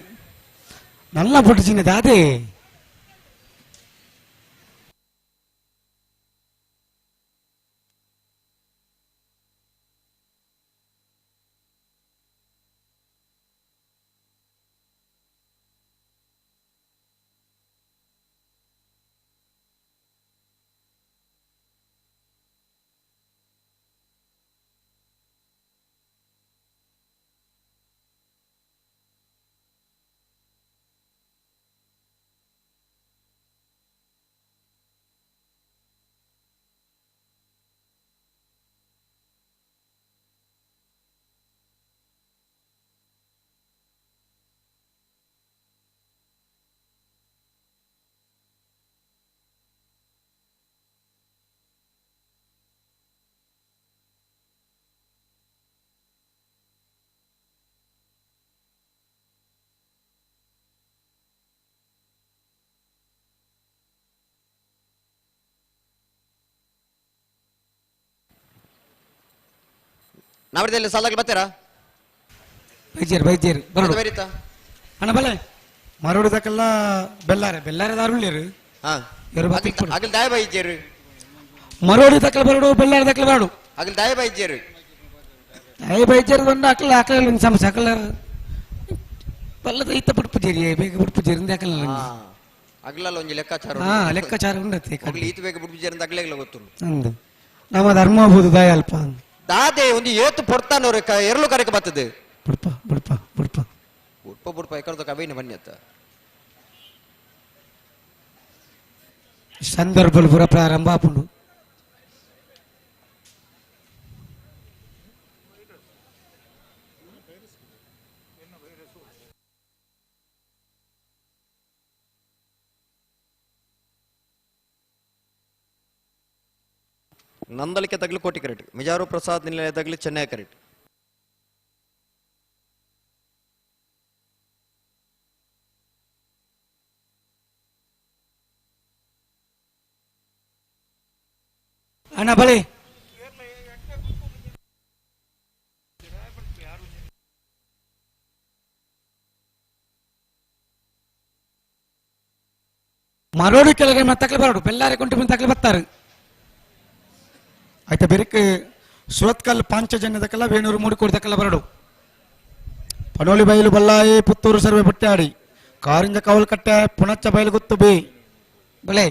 ನಲ್ಲ ಪುಟ್ಟು ಚಿನ್ನ ದಾದೆ. ನಾವಿದಲ್ಲಿ ಸಾಲಾಗಿ ಬರ್ತೀರಾ? ಬೈಜೇರು ಬೈಜೇರು ಬರೋಡು. ಬರೀತಾ ಅಣ್ಣ ಬಲೆ ಮರೋಡು ದಕಲ್ಲ ಬೆಲ್ಲಾರೆ ಬೆಲ್ಲಾರೆ ದಾರುಳ್ಳೇರು. ಹಾ. ಎರು ಬಾತಿ ಅಗಲ್ ದಾಯ ಬೈಜೇರು. ಮರೋಡು ದಕಲ ಬರೋಡು ಬೆಲ್ಲಾರೆ ದಕಲ ಬರೋಡು. ಅಗಲ್ ದಾಯ ಬೈಜೇರು. ದಾಯ ಬೈಜೇರು ಬಂದು ಅಕಲ ಅಕಲ ಒಂದು ಸಮಸ್ಯೆ ಅಕಲ ಬಲ್ಲದ ಇತ್ತ ಪುಟ್ಪು ಜೇರಿ ಬೇಗ ಪುಟ್ಪು ಜೇರಿ ಅಂದ ಅಕಲ. ಅಗಲಲ್ಲ ಒಂಜಿ ಲೆಕ್ಕಾಚಾರ. ಹಾ ಲೆಕ್ಕಾಚಾರ ಉಂಡತ್ತೆ. ಅಗಲ್ ಈತ ಬೇಗ ಬುಡ್ಪು ಜೇರಿ ಅಂತ ಅಗಲೆಗ್ಲ ಗೊತ್ತುಂಡು. ಅಂದು ನಮ್ಮ ಧರ್ಮ ಬೋದು ದಾಯ ಅಲ್ಪ. ದಾದೆ ಒಂದು ಏತು ಪೊರ್ತಾನವ್ರು ಎರಲು ಕರೆಕ ಬರ್ತದೆ. ಬುಡ್ಪ ಬುಡ್ಪ ಬುಡ್ಪ ಬುಡ್ಪ ಬುಡ್ಪ ಎಕಡ್ದ ಕವಿನ ಬನ್ನಿ ಅತ್ತ. ಸಂದರ್ಭ ಪೂರ ಪ್ರಾರಂಭ ಆಪುಂಡು. ನಂದಲಿಕೆ ತಗಲು ಕೋಟಿ ಕರೆಕ್ಟ್, ಮಿಜಾರು ಪ್ರಸಾದ್ ನಿಲಯ ತಗಲು ಚೆನ್ನೈ ಕರೆಕ್ಟ್. ಅಣ್ಣ ಬಳಿ ಮರೋಡು ಕೆಳಗೆ ಮತ್ತಕ್ಲೆ ಬರೋಡು ಬೆಲ್ಲಾರೆ ಕೊಂಟು ತಕ್ಲೆ ಬರ್ತಾರೆ. ಆಯ್ತಾ ಬೆರಕ್ ಸುರತ್ಕಲ್ ಪಾಂಚಜನ್ಯದಕಲ್ಲ ವೇಣೂರು ಮೂಡಿಕೋಡ್ದಕಲ್ಲ ಬರಡು. ಪನೋಲಿ ಬೈಲು ಬಲ್ಲಾಯಿ ಪುತ್ತೂರು ಸರ್ವೆ ಬಟ್ಟಾಡಿ ಕಾರಿಂಜ ಕಾವಲ್ ಕಟ್ಟೆ ಪುಣಚ್ಚ ಬೈಲು ಗೊತ್ತು ಬಿ ಬಲೆ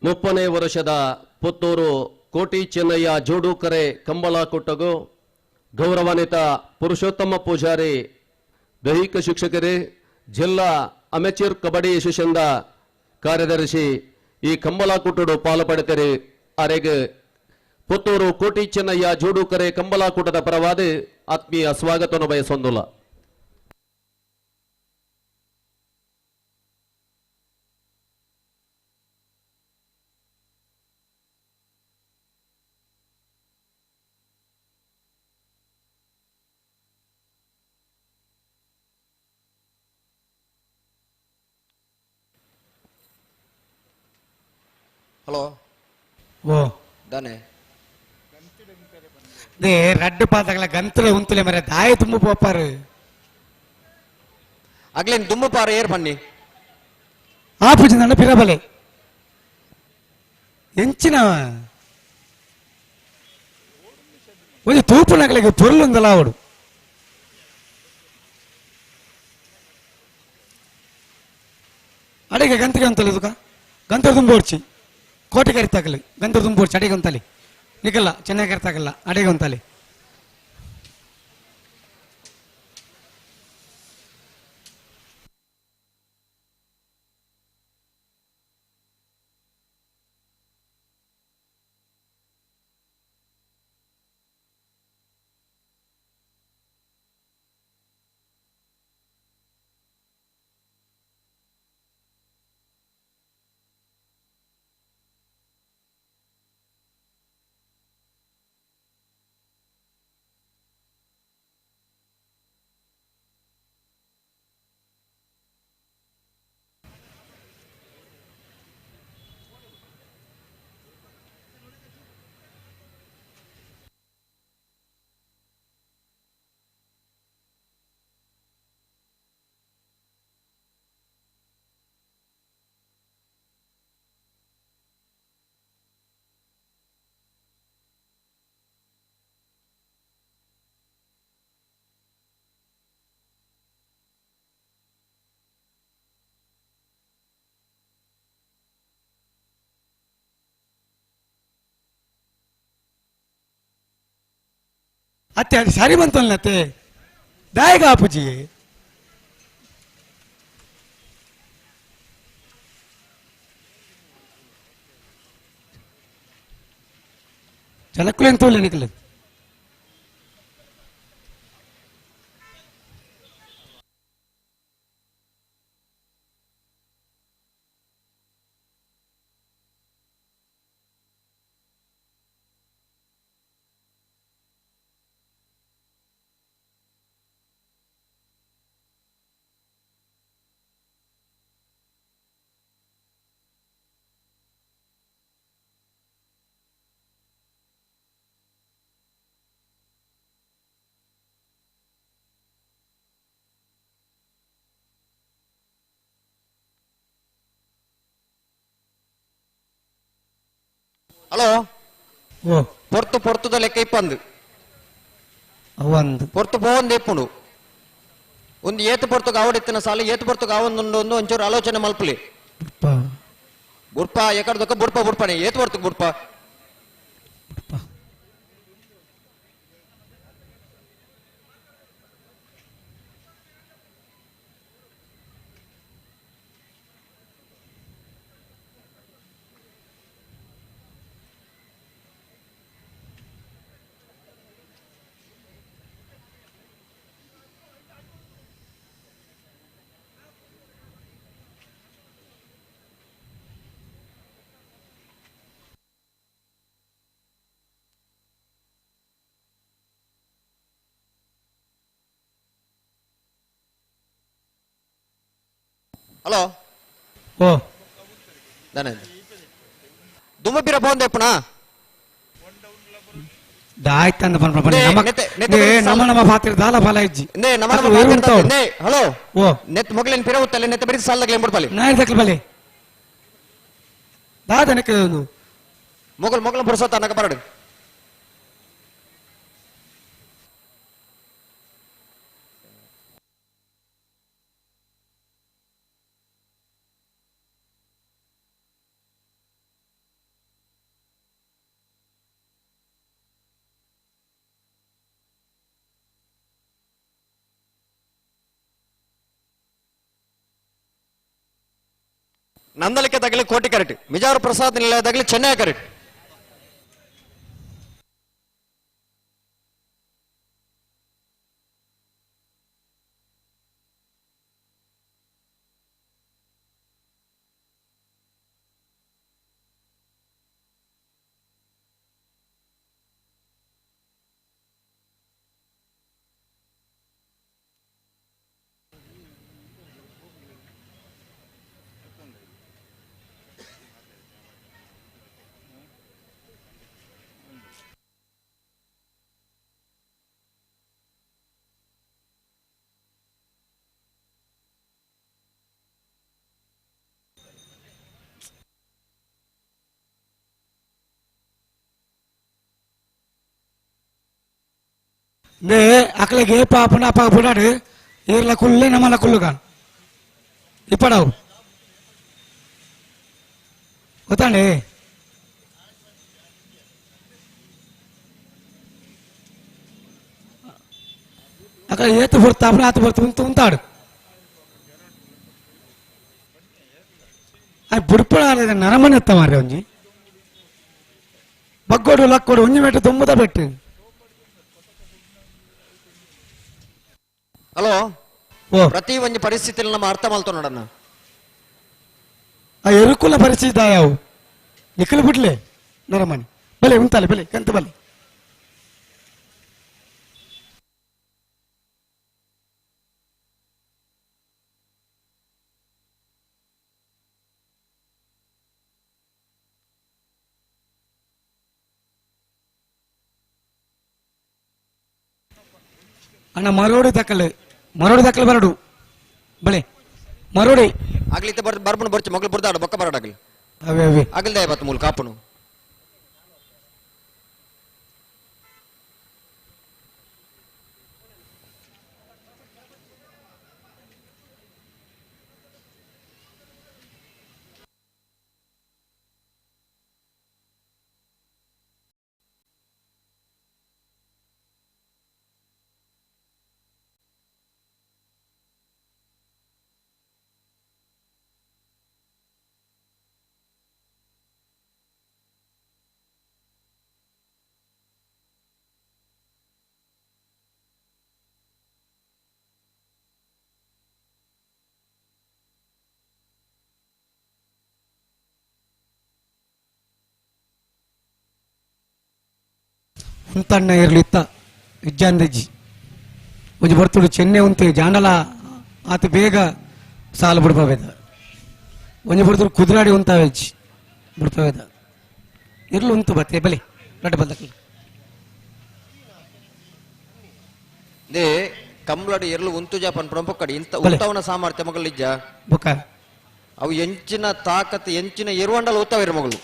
ಮುಪ್ಪನೇ ವರ್ಷದ ಪುತ್ತೂರು ಕೋಟಿ ಚೆನ್ನಯ್ಯ ಜೋಡುಕರೆ ಕಂಬಳ ಕೊಟ್ಟಗು ಗೌರವಾನ್ವಿತ ಪುರುಷೋತ್ತಮ ಪೂಜಾರಿ ದೈಹಿಕ ಶಿಕ್ಷಕರೇ, ಜಿಲ್ಲಾ ಅಮೆಚೂರ್ ಕಬಡ್ಡಿ ಅಸೋಸಿಯೇಷನ್ದ ಕಾರ್ಯದರ್ಶಿ ಈ ಕಂಬಳ ಕೂಟಡು ಪಾಲು ಪಡೆದರೆ ಅರೆಗೆ ಪುತ್ತೂರು ಕೋಟಿ ಚೆನ್ನಯ್ಯ ಜೋಡುಕರೆ ಕಂಬಳ ಕೂಟದ ಪರವಾದ ಆತ್ಮೀಯ ಸ್ವಾಗತವನ್ನು ಬಯಸೊಂದುಲ್ಲ. ಹಲೋ ಓ ದಾನೆ they ರಡ್ಡು ಪಾತಗಳ ಗಂತಲೆ ಉಂತಲೆ ಮರೆ ದಾಯ ತುಂಬು ಪೋಪಾರು. ಅಗ್ಲೇನ್ ದುಮ್ಮು ಪಾರ ಏರ್ ಬನ್ನಿ. ಆ ಪೂಜೆ ಪಿರಬಲೆ ಎಂಚಿನ ಒಂಜಿ ತೂಪುನಗಲಿಗೆ ಪೊರ್ಲುಂದಲ ಅವಡು. ಅಡಿಗೆ ಗಂತಿಗೆ ಅಂತಲ್ಲ ಇದಕ್ಕ ಗಂತರ ತುಂಬೋರ್ಚಿ ಕೋಟೆ ಕರಿತಾಗಲಿ ಗಂತರ ತುಂಬೋರ್ಚಿ ಅಡಿಗೆ ಅಂತಲ್ಲಿ ನಿಕಲ್ಲ ಚೆನ್ನಾಗಿ ಕರಿತಾಗಲ್ಲ ಅಡಿಗೆ ಅಂತಲ್ಲಿ. ಅತ್ತೆ ಅದು ಸರಿ ಬಂತಲ್ಲ ಅತ್ತೆ ದಾಯಗ ಆಪುಜಿ ಜನಕ್ಕೂ ಎಂತ ನಿಕಲ್ ಹಲೋ ಓ ಪೊರ್ತು ಪೊರ್ತುದ ಲೆಕ್ಕ ಇಪ್ಪಂದು ಒಂದು ಪೊರ್ತು ಪೋವಂದು ಇಪ್ಪುಂಡು ಒಂದು ಏತು ಪೊರ್ತುಗೆ ಆವಡಿತ್ತಿನ ಸಾಲ ಏತು ಪೊರ್ತುಗೆ ಆವೊಂದುಂಡು ಒಂದು ಒಂಚೂರು ಆಲೋಚನೆ ಮಲ್ಪಲಿ ಬುಡ್ಪ ಎಕಡ್ದೊಕ್ಕ ಬುಡ್ಪ ಬುಡ್ಪನೆ ಏತು ಪೊರ್ತುಗೆ ಬುಡ್ಪ ಹಲೋ ಓ ದಾನೆ ದುಮ್ಮಪಿರ ಪೋಂದೆ ಇಪ್ಪುನಾ ದಾಯ್ತಂದ ಪನ್ಪ ಪನ್ನೆ ನೇ, ನಮ ನೆತ್ತೆ- ನೆತ್ತೆ ನೇ, ಬರೀ ನಮ ನಮ್ಮ ಪಾತ್ರ ದಾಲ ಫಲ ಇಜ್ಜಿ ನೇ ನಮ್ಮ ಅಕ್ಲು ನಮ್ಮ ಏರು ಪಾತ್ರ ಉಂತಾವ್ರು. ನೇ ಹಲೋ ಓ ನೆತ್ ಮೊಗಲೇನ್ ಪಿರ ಉತ್ತಲೆ ನೆತ್ತ ಬರೀ ಸಾಲದಾಗಲೇ ಬಿಡ್ಪಲಿ ನಾಯರ್ ದಕ್ಲ ಬಲೆ ದಾದ ನೆಕ್ಕೆ ಒಂದು ಮೊಗಲ್ ಮೊಗಲ ಪುರ್ಸೊತ್ತ ಅನ್ನಕ ಬರಡು ನಂದಲಿಕೆ ತಗಲಿ ಕೋಟಿ ಕರೆಕ್ಟ್ ಮಿಜಾರು ಪ್ರಸಾದ್ ನಿಲಯದಾಗಲಿ ಚೆನ್ನೈ ಕರೆಕ್ಟ್ ನೇ ಅಕ್ಲೆಗೆ ಪಾಪನ ಅಪ್ಪ ಬುಡಾಡು ಏರ್ಲ ಕುಲ್ಲೆ ನಮ್ಮಲ ಕುಲ್ಲುಗ ಇಪ್ಪಡವು ಗೊತ್ತಾಂಡೆ ಅక్కడ ಏತು ಬರ್ತಾ ಅಪ್ಪನ ಆತು ಬರ್ತು ಉಂತು ಉಂತಾಡು ಆ ಬುಡ್ಪಳ ನರಮನೆ ಎತ್ತ ಮಾರ್ರೆ ಒಂಜಿ ಬಗ್ಗೋಡು ಲಕ್ಕೋಡು ಒಂಜಿ ಮೆಟ್ಟು ತುಂಬುದ ಬೆಟ್ಟು ಹಲೋ ಓ ಪ್ರತಿ ಒಂದು ಪರಿಸ್ಥಿತಿಯಲ್ಲಿ ನಮ್ಮ ಅರ್ಥ ಮಾಡ್ತೋ ನೋಡಣ್ಣ ಆ ಎರುಕುಲ ಪರಿಸ್ಥಿತಿ ಯಾವು ನಿಖಲು ಬಿಡ್ಲೆ ನರಮನೆ ಬಲೆ ಉಂತಾಲೆ ಬಲೆ ಕಂತ ಬಲೆ ಅಣ್ಣ ಮರೋಡಿ ತಕ್ಕಲು ಮರೋಡಿ ತಕ್ಕಲು ಬರಡು ಬಲೆ ಮರೋಡಿ ಆಗ್ಲಿತ್ತೆ ಬರ್ ಬರ್ಬುಣ ಬರ್ಚಿ ಮಗಳು ಬುರ್ದಾಡು ಬೊಕ್ಕ ಬರಡಾಗ್ಲಿ ಅವೇ ಅವೇ ಆಗಲ್ದೆ ಬತ್ತು ಮೂಲ ಕಾಪುನು ಉಂತಣ್ಣ ಇರ್ಲು ಇತ್ತ ಇಜ್ಜಾಂದಜ್ಜಿ ಒಂಜಿ ಬರ್ತುಡು ಚೆನ್ನೆ ಉಂತೆ ಜಾಂಡಲ ಆತ ಬೇಗ ಸಾಲ ಬಿಡ್ಪವೇದ ಒಂಜಿ ಬರ್ತುಡು ಕುದುರಾಡಿ ಉಂತಾವೆಜ್ಜಿ ಬಿಡ್ಪವೇದ ಇರ್ಲು ಉಂತು ಬತ್ತೆ ಬಲೆ ರಡ್ಡ ಬಲ್ದಕ್ಲ they ಕಂಬ್ಲಡು ಎರ್ಲು ಉಂತು ಜಾಪನ್ ಪ್ರಮುಖ ಇಂತ ಉಂತವನ ಸಾಮರ್ಥ್ಯ ಮಗಳಿಜ್ಜ ಬೊಕ್ಕ ಅವು ಎಂಚಿನ ತಾಕತ್ ಎಂಚಿನ ಇರುವಂಡಲ ಉತ್ತವಿರ ಮಗಳು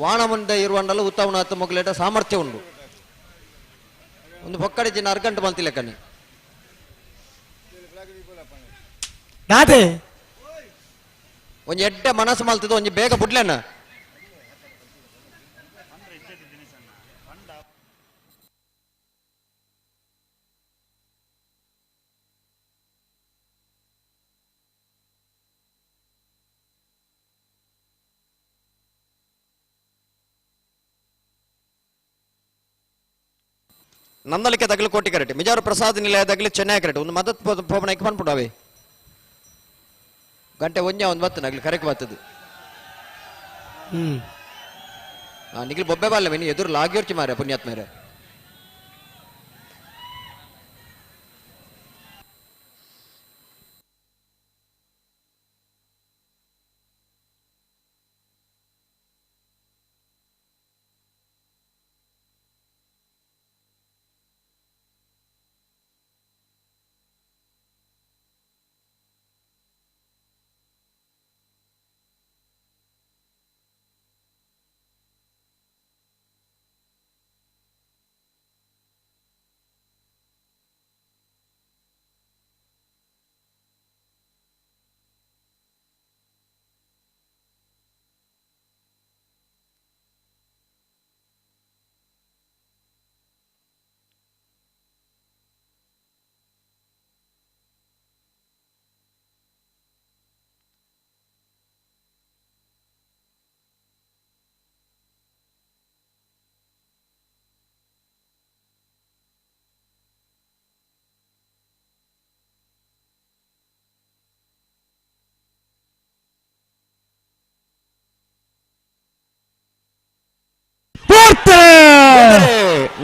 ವಾಣ ಮುಂದೆ ಇರುವಂಡಲ ಉತ್ತವನ ಆತ ಮಗಳೇಟ ಸಾಮರ್ಥ್ಯ ಉಂಡು ಒಂದು ಬೊಕ್ಕಡೆ ಜಿನ ಅರ್ಗಂಟು ಬಂತಿಲ್ಲ ಕಣಿ ದಾದೆ ಒಂಜಿ ಎಡ್ಡೆ ಮನಸ್ಸು ಮಲ್ತದ ಒಂಜಿ ಬೇಗ ಬುಡ್ಲೆನ ನಂದಲಿಕೆ ತಗಲು ಕೋಟಿ ಕರೆಕ್ಟ್ ಮಿಜಾರು ಪ್ರಸಾದ್ ನಿಲಯ ತಗಲು ಚೆನ್ನೈ ಕರೆಕ್ಟ್ ಒಂದು ಮದತ್ ಪೋಪನ ಎಕ್ ಪನ್ಪುಡಾವೆ ಗಂಟೆ ಒಂಜ ಒಂದು ಬತ್ತು ನಗ್ಲು ಕರೆಕ್ಟ್ ಬರ್ತದೆ. ನಿಗ್ಲು ಬೊಬ್ಬೆ ಬಾಲ್ಯ ಮಿನಿ ಎದುರು ಲಾಗಿರ್ಚಿ ಮಾರೆ ಪುಣ್ಯಾತ್ಮೇರೆ.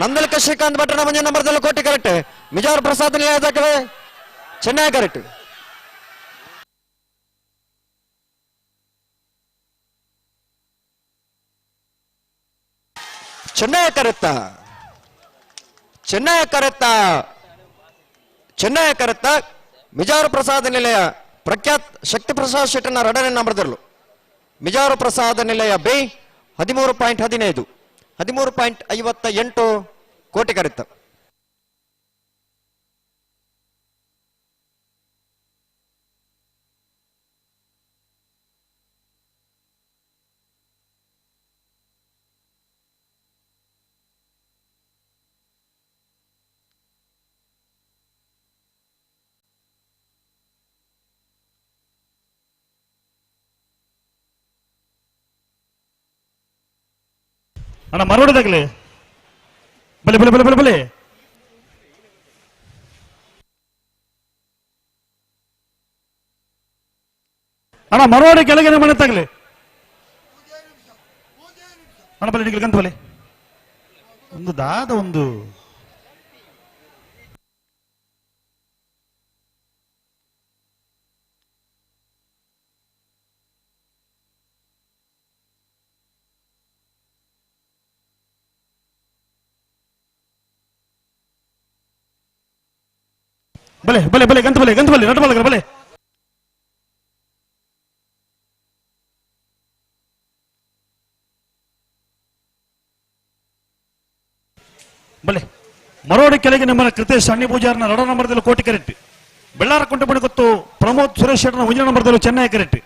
ನಂದಲಕ ಶ್ರೀಕಾಂತ್ ಭಟ್ರ ಮಂಜ ನಂಬರ್ದಲ್ಲಿ ಕೋಟಿ ಕರೆಕ್ಟ್ ಮಿಜಾರ್ ಪ್ರಸಾದ್ ನಿಲಯದಕ್ಕೆ ಚೆನ್ನೈ ಕರೆಕ್ಟ್. ಚೆನ್ನೈ ಕರೆತ್ತ ಚೆನ್ನೈ ಕರೆತ್ತ ಚೆನ್ನೈ ಕರೆತ್ತ ಮಿಜಾರು ಪ್ರಸಾದ್ ನಿಲಯ ಪ್ರಖ್ಯಾತ್ ಶಕ್ತಿ ಪ್ರಸಾದ್ ಶೆಟ್ಟನ ರಡನೆ ನಂಬರ್ದಲ್ಲೂ ಮಿಜಾರು ಪ್ರಸಾದ್ ನಿಲಯ ಬಿ 13.15 13.58 ಕೋಟಿ ಕರೆತ್ತ. ಅಣ್ಣ ಮರೋಡಿದಾಗಲಿ ಬಲೆ ಬಲೆ ಬಲೆ ಬಲೆ ಬಲೆ ಅಣ್ಣ ಮರೋಡಿ ಕೆಳಗೆ ಮನೆ ತಗಲಿ ಅಣ್ಣ ಬಲೆ ನಿಗಲ್ಕಂತ ಬಲೆ ಒಂದು ದಾದ ಒಂದು ಬಲೆ ಬಲೆ ಬಲೆ ಗಂತ ಬಲೆ ಗಂತ ಬಲೆ ನಟ ಬಲೆ ಬಲೆ ಬಲೆ ಮರೋಡಿ ಕೆಳಗೆ ನಿಮ್ಮ ಕೃತೇಶ್ ಸಣ್ಣಿ ಪೂಜಾರನ ರಡ ನಂಬರ್ದಲ್ಲಿ ಕೋಟಿ ಕರೆಕ್ಟ್ ಬೆಳ್ಳಾರ ಕುಂಟಮಣಿ ಗೊತ್ತು ಪ್ರಮೋದ್ ಸುರೇಶ್ ಶೆಟ್ಟನ ಒಂಜಿ ನಂಬರ್ದಲ್ಲಿ ಚೆನ್ನೈ ಕರೆಕ್ಟ್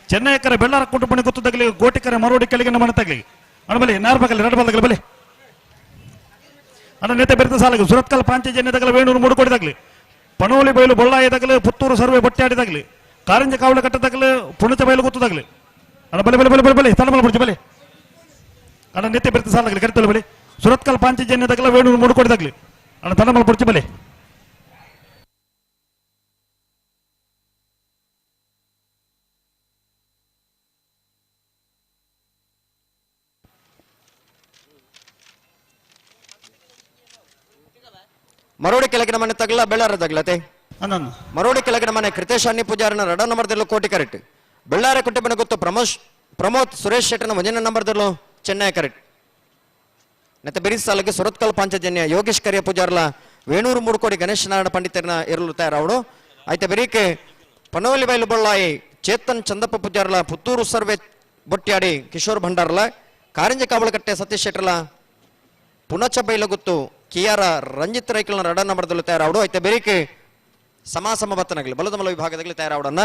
ಚೆನ್ನೈ ಕರೆ ಬೆಳ್ಳಾರ ಕುಂಟಮಣಿ ಗೊತ್ತು ತಗಲಿ ಕೋಟಿ ಕರೆ ಮರೋಡಿ ಕೆಳಗೆ ನಮ್ಮ ತಗಲಿ ಅಣ್ಣ ಬಲೆ ನಾರ್ಬಕಲ್ಲಿ ನಟ ಬಲ್ದಗಲಿ ಬಲೆ ಅಣ್ಣ ನೇತೆ ಬೆರೆತ ಸಾಲಗೆ ಸುರತ್ಕಲ್ ಪಾಂಚಜನ್ಯ ತಗಲ ವೇಣೂರು ಮೂಡುಕೋಡಿ ತಗಲಿ ಪಣೋಲಿ ಬೈಲು ಬೊಳ್ಳಾಯಿ ತಗಲು ಪುತ್ತೂರು ಸರ್ವೆ ಬೊಟ್ಟಾಡಿ ತಗಲಿ ಕಾರಂಜ ಕಾವಲ ಕಟ್ಟ ತಗಲು ಪುಣಚ ಬೈಲು ಗೊತ್ತು ತಗಲಿ ಅಣ್ಣ ಬಲೆ ಬಲೆ ಬಲೆ ಬಲೆ ಬಲೆ ತಣ್ಣಮಲ ಪುಡಿಚ ಬಲೆ ಅಣ್ಣ ನಿತ್ಯ ಬೆರೆತ ಸಾಲಗಲಿ ಕರಿತಲು ಬಲೆ ಸುರತ್ಕಲ್ ಪಾಂಚಜನ್ಯ ತಗಲ ವೇಣೂರು ಮೂಡುಕೋಡಿ ತಗಲಿ ಅಣ್ಣ ತಣ್ಣಮಲ ಪುಡಿಚ ಬಲೆ ಮರೋಡಿ ಕೆಳಗಿನ ಮನೆ ತಗಲ ಬೆಳ್ಳಾರ ತಗಲತೆ. ಮರೋಡಿ ಕೆಳಗಿನ ಮನೆ ಕೃತೇಶ್ ಅಣ್ಣಿ ಪೂಜಾರನ ರಡ ನಂಬರ್ದಲ್ಲೂ ಕೋಟಿ ಕರೆಕ್ಟ್. ಬೆಳ್ಳಾರ ಕುಟುಂಬನ ಗೊತ್ತು ಪ್ರಮೋದ್ ಸುರೇಶ್ ಶೆಟ್ಟನ ಒಂದನೇ ನಂಬರ್ದಲ್ಲೂ ಚೆನ್ನೈ ಕರೆಕ್ಟ್. ನೆತ್ತ ಬಿರಿಸ್ ಸಾಲಕ್ಕೆ ಸುರತ್ಕಲ್ ಪಾಂಚಜನ್ಯ ಯೋಗೇಶ್ ಕರಿಯ ಪೂಜಾರ್ಲ ವೇಣೂರು ಮೂಡುಕೋಡಿ ಗಣೇಶ್ ನಾರಾಯಣ ಪಂಡಿತರನ ಎರಲು ತಯಾರಾವಡು. ಆಯ್ತ ಬೆರೀಕೆ ಪನೋಲಿ ಬೈಲು ಬೊಳ್ಳಾಯಿ ಚೇತನ್ ಚಂದಪ್ಪ ಪೂಜಾರ್ಲ ಪುತ್ತೂರು ಸರ್ವೆ ಬೊಟ್ಯಾಡಿ ಕಿಶೋರ್ ಭಂಡಾರ್ಲ ಕಾರಂಜ ಕಾವಲಕಟ್ಟೆ ಸತೀಶ್ ಶೆಟ್ಟರ್ಲ ಪುಣಚ ಬೈಲಗುತ್ತು ಕಿಯಾರ ರಂಜಿತ್ ರೈಕಲ್ನ ರಡ ನಂಬರ್ದಲ್ಲೂ ತಯಾರಾವಡು. ಆಯ್ತ ಬೆರೀಕೆ ಸಮಾಸಮ ಬತ್ತನಗಲಿ ಬಲದಮಲ ವಿಭಾಗದಲ್ಲಿ ತಯಾರಾವಡನ್ನ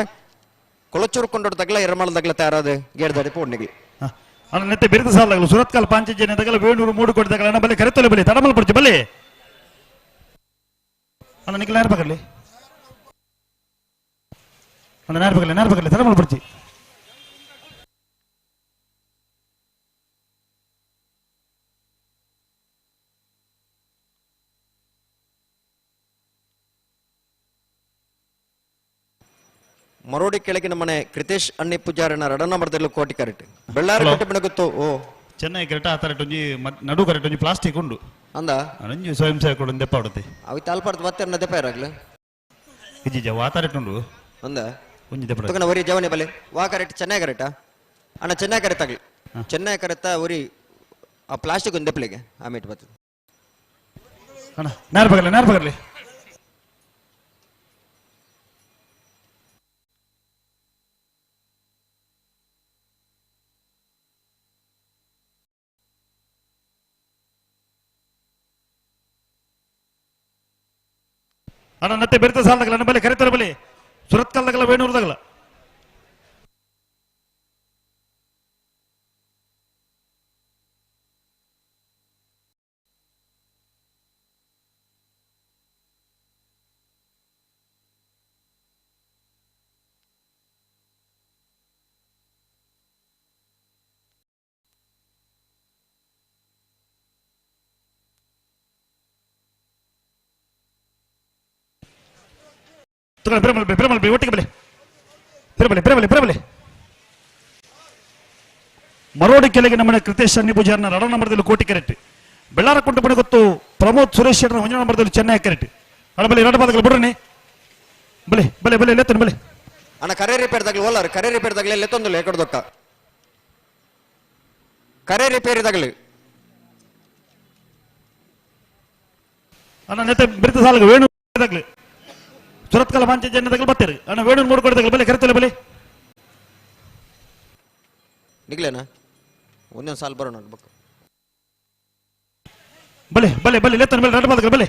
ಕೊಳಚೂರು ಕೊಂಡೋಡು ತಗಲ ಎರಮಲ ತಗಲ ತಯಾರಾದ ಗೇಡ್ದಾಡಿ ಪೋಡ್ನಿಗೆ. ಅಣ್ಣ ನೆತ್ತೆ ಬಿರುದು ಸಾಲಗಳು ಸುರತ್ಕಲ್ ಪಾಂಚಜನ್ಯ ತಗಲ ವೇಣೂರು ಮೂಡುಕೋಡಿ ತಗಲ ಅಣ್ಣ ಬಲೆ ಕರೆತೊಲೆ ಬಲೆ ತಡಮಲ್ ಪಡ್ಚು ಬಲೆ ಅಣ್ಣ ನಿಖಿಲ್ ನೇರ ಪಕಡ್ಲಿ ಅಣ್ಣ ನೇರ ಪಕಡ್ಲಿ ನೇರ ಪಕಡ್ಲಿ ತಡಮಲ್ ಪಡ್ಚಿ. ಮರೋಡಿ ಕೆಳಗಿನ ಮನೆ ಕೃತೇಶ್ ಅಣ್ಣಿ ಪೂಜಾರನ ರಡ ನಂಬರ್ದಲ್ಲೂ ಕೋಟಿ ಕರೆಕ್ಟ್. ಬೆಳ್ಳಾರಿ ಕೊಟ್ಟೆ ಓ ಚೆನ್ನೈ ಕರೆಕ್ಟ್ ಆ ತರ ಒಂಜಿ ನಡು ಕರೆಕ್ಟ್ ಒಂಜಿ ಪ್ಲಾಸ್ಟಿಕ್ ಉಂಡು ಅಂದ ಒಂಜಿ ಸ್ವಯಂ ಸೇವಕರು ಒಂದು ದೆಪ್ಪ ಆಡುತ್ತೆ. ಅವಿ ತಾಲ್ಪಾರ್ದು ಮತ್ತೆ ದೆಪ್ಪ ಇರಾಗ್ಲ ಇಜ್ಜಿ ವಾತಾರೆಟ್ ಉಂಡು ಅಂದ ಒಂಜಿ ದೆಪ್ಪ ತಗೊಂಡ ಒರಿ ಜವನಿ ಬಲೆ ವಾ ಕರೆಕ್ಟ್ ಚೆನ್ನೈ ಕರೆಕ್ಟಾ ಅಣ್ಣ ಚೆನ್ನೈ ಕರೆಕ್ಟ್ ಆಗಲಿ ಚೆನ್ನೈ ಕರೆಕ್ಟ ಒರಿ ಆ ಪ್ಲಾಸ್ಟಿಕ್ ಒಂದು ದೆಪ್ಪಲಿಗೆ ಆ ಮೀಟ್ ಬರ್ತದೆ ಅಣ್ಣ ನೇರ ಪಕಡ್ಲಿ ನೇರ ಪಕಡ್ಲಿ. ಅಣ್ಣ ನತ್ತೆ ಬೆರೆತ ಸಾಲದಗಲ ಅಣ್ಣ ಬಲೆ ಕರೆತರ ಬಲೆ ಸುರತ್ಕಲ್ದಗಲ ವೇಣೂರ್ದಗಲ ಬಿರಮಲ್ ಬಿರಮಲ್ ಬಿ ಒಟ್ಟಿಗೆ ಬಲೆ ಬಿರಬಲೆ ಬಿರಬಲೆ ಬಿರಬಲೆ. ಮರೋಡಿ ಕೆಳಗೆ ನಮ್ಮನೆ ಕೃತೇಶ್ ಅಣ್ಣಿ ಪೂಜಾರನ ರಡ ನಂಬರ್ದಲ್ಲಿ ಕೋಟಿ ಕರೆಕ್ಟ್. ಬೆಳ್ಳಾರ ಕೊಂಡ ಗೊತ್ತು ಪ್ರಮೋದ್ ಸುರೇಶ್ ಶೆಟ್ಟರ್ ಒಂಜ ನಂಬರ್ದಲ್ಲಿ ಚೆನ್ನೈ ಕರೆಕ್ಟ್. ಅಣ್ಣ ಬಲೆ ಎರಡು ಪಾದಗಳು ಬಿಡ್ರಿ ಬಲೆ ಬಲೆ ಬಲೆ ಲೆತ್ತನು ಬಲೆ ಅಣ್ಣ ಕರೆ ರಿಪೇರ್ ತಗಲಿ ಓಲಾರ ಕರೆ ರಿಪೇರ್ ತಗಲಿ ಲೆತ್ತೊಂದು ಎಕಡೆ ದೊಕ್ಕ ಕರೆ ರಿಪೇರಿ ತಗಲಿ ಅಣ್ಣ ನೆತ್ತೆ ಬಿರುದು ಸಾಲಗ ವೇಣು ತಗಲಿ ಸುರತ್ಕಲ್ ಪಾಂಚಜನ್ಯ ತಗಲು ಬರ್ತೀರಿ ಅಣ್ಣ ವೇಣು ಮೂರು ಕೊಡಿ ತಗಲು ಬಲೆ ಕರೆತಲೆ ಬಲೆ ನಿಗ್ಲೇನಾ ಒಂದೊಂದು ಸಾಲು ಬರೋಣ ಬಕ್ಕ ಬಲೆ ಬಲೆ ಬಲೆ ಲೆತ್ತನ ಬಲೆ ಎರಡು ಪಾದಗಳು ಬಲೆ.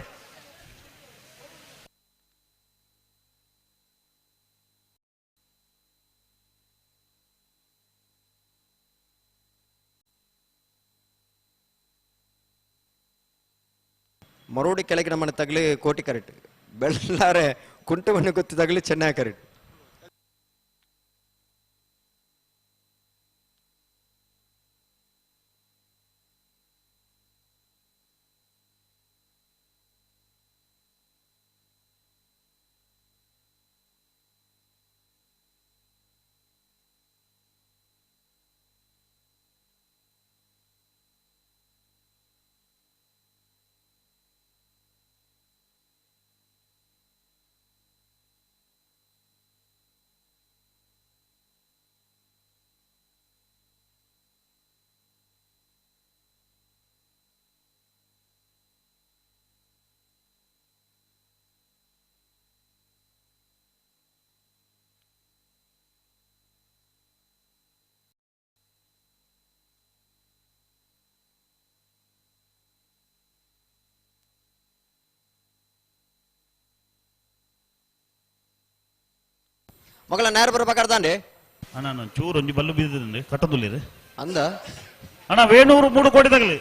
ಮರೋಡಿ ಕೆಳಗಿನ ಮನೆ ತಗಲಿ ಕೋಟಿ ಕರೆಕ್ಟ್. ಬೆಳ್ಳಾರೆ ಕುಂಟವನ್ನು ಗೊತ್ತು ತಗಲಿ ಚೆನ್ನೈ ಕರೆಕ್ಟ್. ಮಗಳ ನೇರ ಬರಬೇಕಾರ್ದಾಂಡೆ ಅಣ್ಣ ನಾನು ಚೂರು ಒಂಜಿ ಬಲ್ಲು ಬಿದ್ದಿದ್ದೆ ಕಟ್ಟದುಲ್ಲಿರಿ ಅಂದ ಅಣ್ಣ ವೇಣೂರು 3 ಕೋಟಿ ತಗಲಿ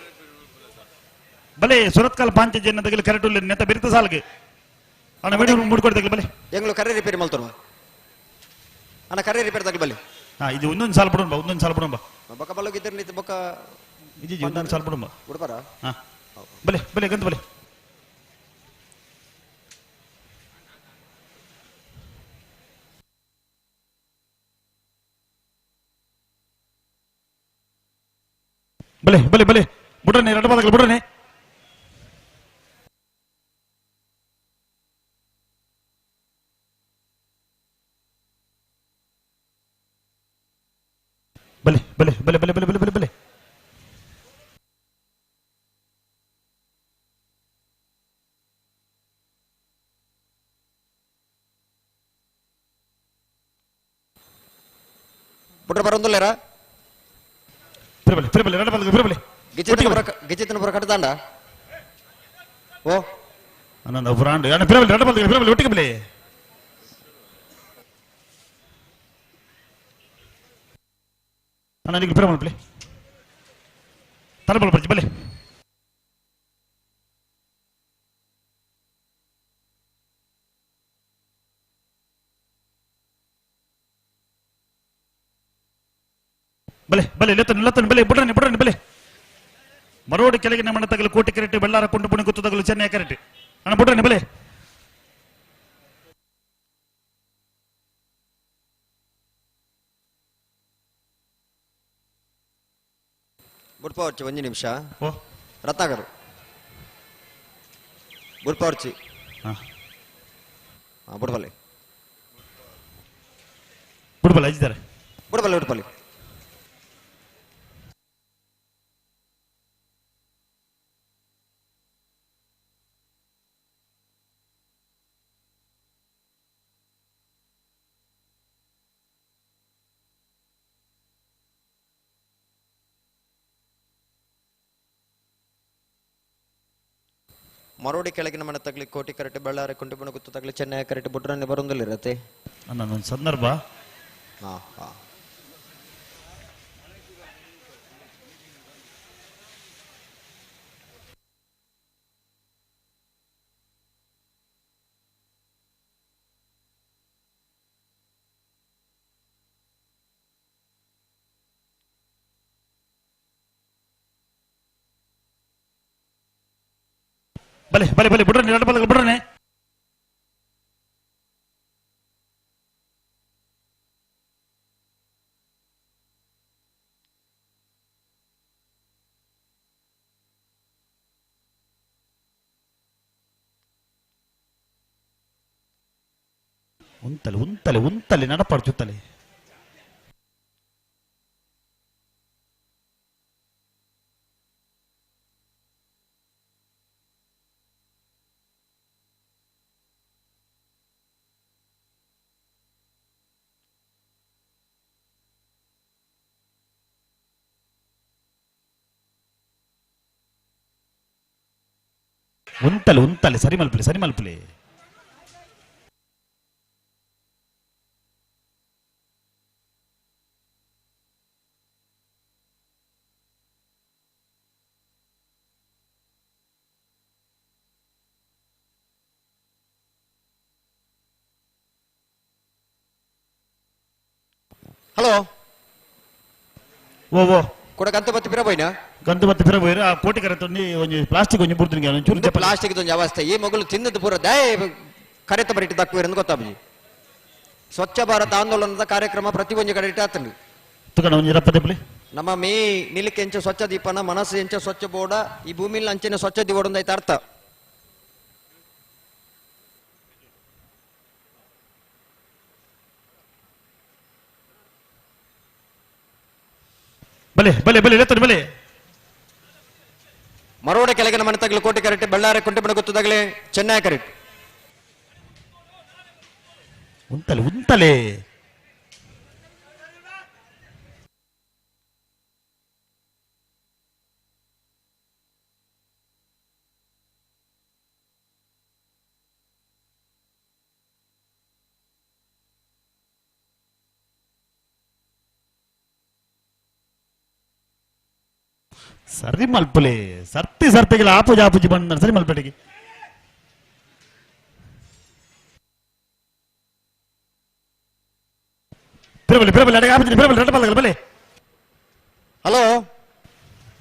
ಬಲೆ ಸುರತ್ಕಲ್ ಪಾಂಚಜನ್ಯ ತಗಲಿ ಕರೆಕ್ಟ್ ಉಳ್ಳಿ ನೆತ್ತ ಬಿರುತ ಸಾಲ್ಗೆ ಅಣ್ಣ ವೇಣೂರು 3 ಕೋಟಿ ತಗಲಿ ಬಲೆ ಎಂಗ್ಳು ಕರೆ ರಿಪೇರಿ ಮಲ್ತರು ಅಣ್ಣ ಕರೆ ರಿಪೇರಿ ತಗಲಿ ಬಲೆ ಹಾ ಇದು ಒಂದೊಂದು ಸಾಲ ಬಿಡೋಣ ಬಾ ಒಂದೊಂದು ಸಾಲ ಬಿಡೋಣ ಬಾ ಬೊಕ್ಕ ಬಲ್ಲೋಗಿದ್ದರೆ ನಿಂತು ಬೊಕ್ಕ ಇಜ್ಜಿ ಒಂದೊಂದು ಸಾಲ ಬಿಡೋಣ ಬಾ ಬಿಡ್ಬಾರ ಹಾ ಬಲೆ ಬಲೆ ಗಂತ ಬಲೆ ಬಲೆ ಬಲೆ ಬಲೆ ಬುಡ್ರನೆ ಎರಡು ಪದಗಳು ಬುಡ್ರನೆ. ಬಲೆ ಬಲೆ ಬಲೆ ಬಲೆ ಬಲೆ ಬಲೆ ಬಲೆ ಬಲೆ ಬುಟ್ರ ಬರೋದಿಲ್ಲೇರಾ ಬಲೆ ಬಲೆ ರಡ ಬಲೆ ಬಲೆ ಗಿಜಿತನ ಪುರ ಕಟ್ಟದಾಂಡ ಓ ಅನ್ನ ಬ್ರಾಂಡ್ ಅಣ್ಣ ಬಲೆ ರಡ ಬಲೆ ಬಲೆ ಒಟ್ಟಿಗೆ ಬಲೆ ಅಣ್ಣ ನಿಮಗೆ ಬಲೆ ತಲೆ ಬಲ ಬರ್ಜಿ ಬಲೆ ಬಲೆ ಬಲೆ ಲೆತ್ತನ್ ಲೆತ್ತನ್ ಬಲೆ ಬುಡ್ರನಿ ಬುಡ್ರನಿ ಬಲೆ ಮರೋಡಿ ಕೆಳಗಿನ ಮಣ್ಣ ತಗಲು ಕೋಟಿ ಕರೆಟ್ ಬೆಳ್ಳಾರ ಕೊಂಡು ಪುಣಿ ಗುತ್ತು ತಗಲು ಚೆನ್ನೈ ಕರೆಟ್ ಅಣ್ಣ ಬುಡ್ರನಿ ಬಲೆ ಬುಡ್ಪವರ್ಚಿ ಒಂದು ನಿಮಿಷ ಓ ರತ್ನಾಕರ್ ಬುಡ್ಪವರ್ಚಿ ಹಾಂ ಹಾಂ ಬುಡ್ಬಲ್ಲಿ ಬುಡ್ಬಲ್ಲ ಅಜ್ಜಿದ್ದಾರೆ ಬುಡ್ಬಲ್ಲಿ ಬುಡ್ಬಲ್ಲಿ ಮರೋಡಿ ಕೆಳಗಿನ ಮನೆ ತಗಲಿ ಕೋಟಿ ಕರೆಟ್ ಬಳ್ಳಾರಿ ಕುಂಟುಬಣ ಗುತ್ತು ತಗಲಿ ಚೆನ್ನೈ ಕರೆಟ್ ಬುಡ್ರನ್ನೇ ಬರೋದಿಲ್ಲಿರತ್ತೆ ಅನ್ನೊಂದು ಸಂದರ್ಭ ಹಾ ಹಾ ಬಲೆ ಬಲೆ ಬಲೆ ಬುಡ್ರನಿ ರಡ ಬಲೆ ಬುಡ್ರನಿ ಉಂತಲೆ ಉಂತಲೆ ಉಂತಲೆ ನಡಪಾಡ್ಚುತ್ತಲೆ ಉಂತಲೆ ಉಂತಲೆ ಸರಿ ಮಲ್ಪಲೆ ಸರಿ ಮಲ್ಪಲೆ ಹಲೋ ಓ ಓ ಕೂಡ ಕಂತು ಬತ್ತಿ ಪಿರ ಕಂತು ಬತ್ತಿ ಪಿರ ಬೋಯ್ರ ಆ ಕೋಟಿ ಕರೆ ತೊಂದು ಒಂಜಿ ಪ್ಲಾಸ್ಟಿಕ್ ಒಂಜಿ ಬುಡ್ತೀನಿ ಒಂಚೂರು ಜಪ ಪ್ಲಾಸ್ಟಿಕ್ ಒಂಜಿ ಅವಸ್ಥೆ ಈ ಮಗಳು ತಿನ್ನದು ಪೂರ ದಾಯ ಕರೆತ ಬರಿಟ್ಟು ದಕ್ಕುವೆರೆಂದು ಗೊತ್ತಾಬಿ ಸ್ವಚ್ಛ ಭಾರತ ಆಂದೋಲನದ ಕಾರ್ಯಕ್ರಮ ಪ್ರತಿ ಒಂಜಿ ಕಡೆ ಇಟ್ಟಾತಂಡು ತುಕಣ ಒಂಜಿ ರಪ್ಪದೆ ಪುಲಿ ನಮ್ಮ ಮೇ ನಿಲಕ್ಕೆ ಎಂಚ ಸ್ವಚ್ಛ ದೀಪನ ಮನಸ್ಸು ಎಂಚ ಸ್ವಚ್ಛ ಬೋಡ ಈ ಭೂಮಿಲಿ ಅಂಚನೆ ಸ್ವಚ್ಛ ದಿವೋಡ ಐತೆ ಅರ್ಥ ಬಲೆ ಬಲೆ ಬಲೆ ಲೆತ್ತನೆ ಬಲೆ ಮರೋಡ ಕೆಳಗಿನ ಮನೆ ತಗಲು ಕೋಟೆ ಕರೆಕ್ಟ್ ಬಳ್ಳಾರಿ ಕುಂಟೆಬಣ ಗೊತ್ತದಾಗಲೇ ಚೆನ್ನೈ ಕರೆಕ್ಟ್ ಉಂತಲೆ ಉಂತಲೆ ಸರಿ ಮಲ್ಪಲೆ ಸರ್ತಿ ಸರ್ತಿಗೆಲ್ಲ ಆಪುಜಿ ಆಪುಜಿ ಬಂದ ಸರಿ ಮಲ್ಪೆಟಿಗೆ ಪಿರಬಲಿ ಪಿರಬಲಿ ಅಡಗೆ ಆಪುಜಿ ಪಿರಬಲಿ ರಡ್ಡ ಬಲೆ ಬಲೆ ಹಲೋ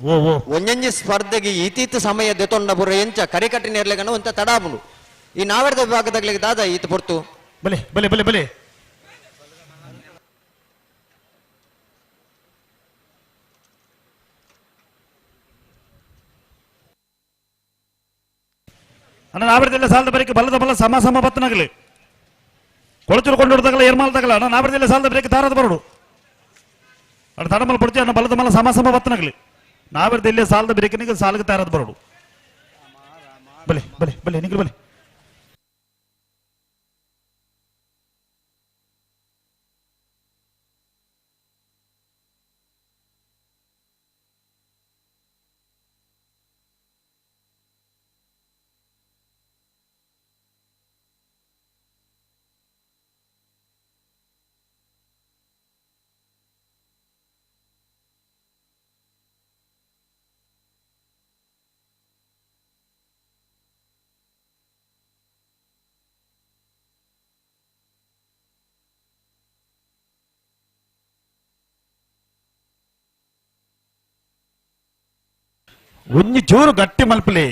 ಓ ಓ ಒಂಜೊಂಜಿ ಸ್ಪರ್ಧೆಗೆ ಈತೀತ ಸಮಯ ದೆತೊಂಡ ಬುರ ಎಂಚ ಕರಿಕಟ್ಟಿ ನೇರ್ಲೆಗನ ಒಂತ ತಡಾಬುಂಡು ಈ ನಾವೆರ್ದ ವಿಭಾಗದಾಗ್ಲಿಗೆ ದಾದ ಈತ ಪೊರ್ತು ಬಲೆ ಬಲೆ ಬಲೆ ಬಲೆ ಅಣ್ಣ ನಾವರ್ದೆಲ್ಲ ಸಾಲದ ಬರೀಕೆ ಬಲ್ಲದ ಬಲ್ಲ ಸಮ ಸಮ ಬತ್ತನಾಗಲಿ ಕೊಳಚೂರು ಕೊಂಡು ಹೊಡೆದಾಗಲ್ಲ ಏರ್ಮಾಲ್ ತಗಲ ಅಣ್ಣ ನಾವರ್ದೆಲ್ಲ ಸಾಲದ ಬರೀಕೆ ದಾರದ ಬರೋಡು. ಅಡ ತಡಮಲ್ ಪಡ್ಚಿ ಅನ್ನ ಬಲದ ಮಲ್ಲ ಸಮ ಸಮ ಬತ್ತನಗಲಿ ನಾವೆರ್ದ ಇಲ್ಲೇ ಸಾಲದ ಬಿರಿಕನಿಗೆ ಸಾಲಗೆ ತಯಾರಾದ ಬರೋಡು ಬಲೆ ಬಲೆ ಬಲೆ ನಿಗಲು ಬಲೆ ಒಂಜಿ ಜೋರು ಗಟ್ಟಿ ಮಲ್ಪಲೆ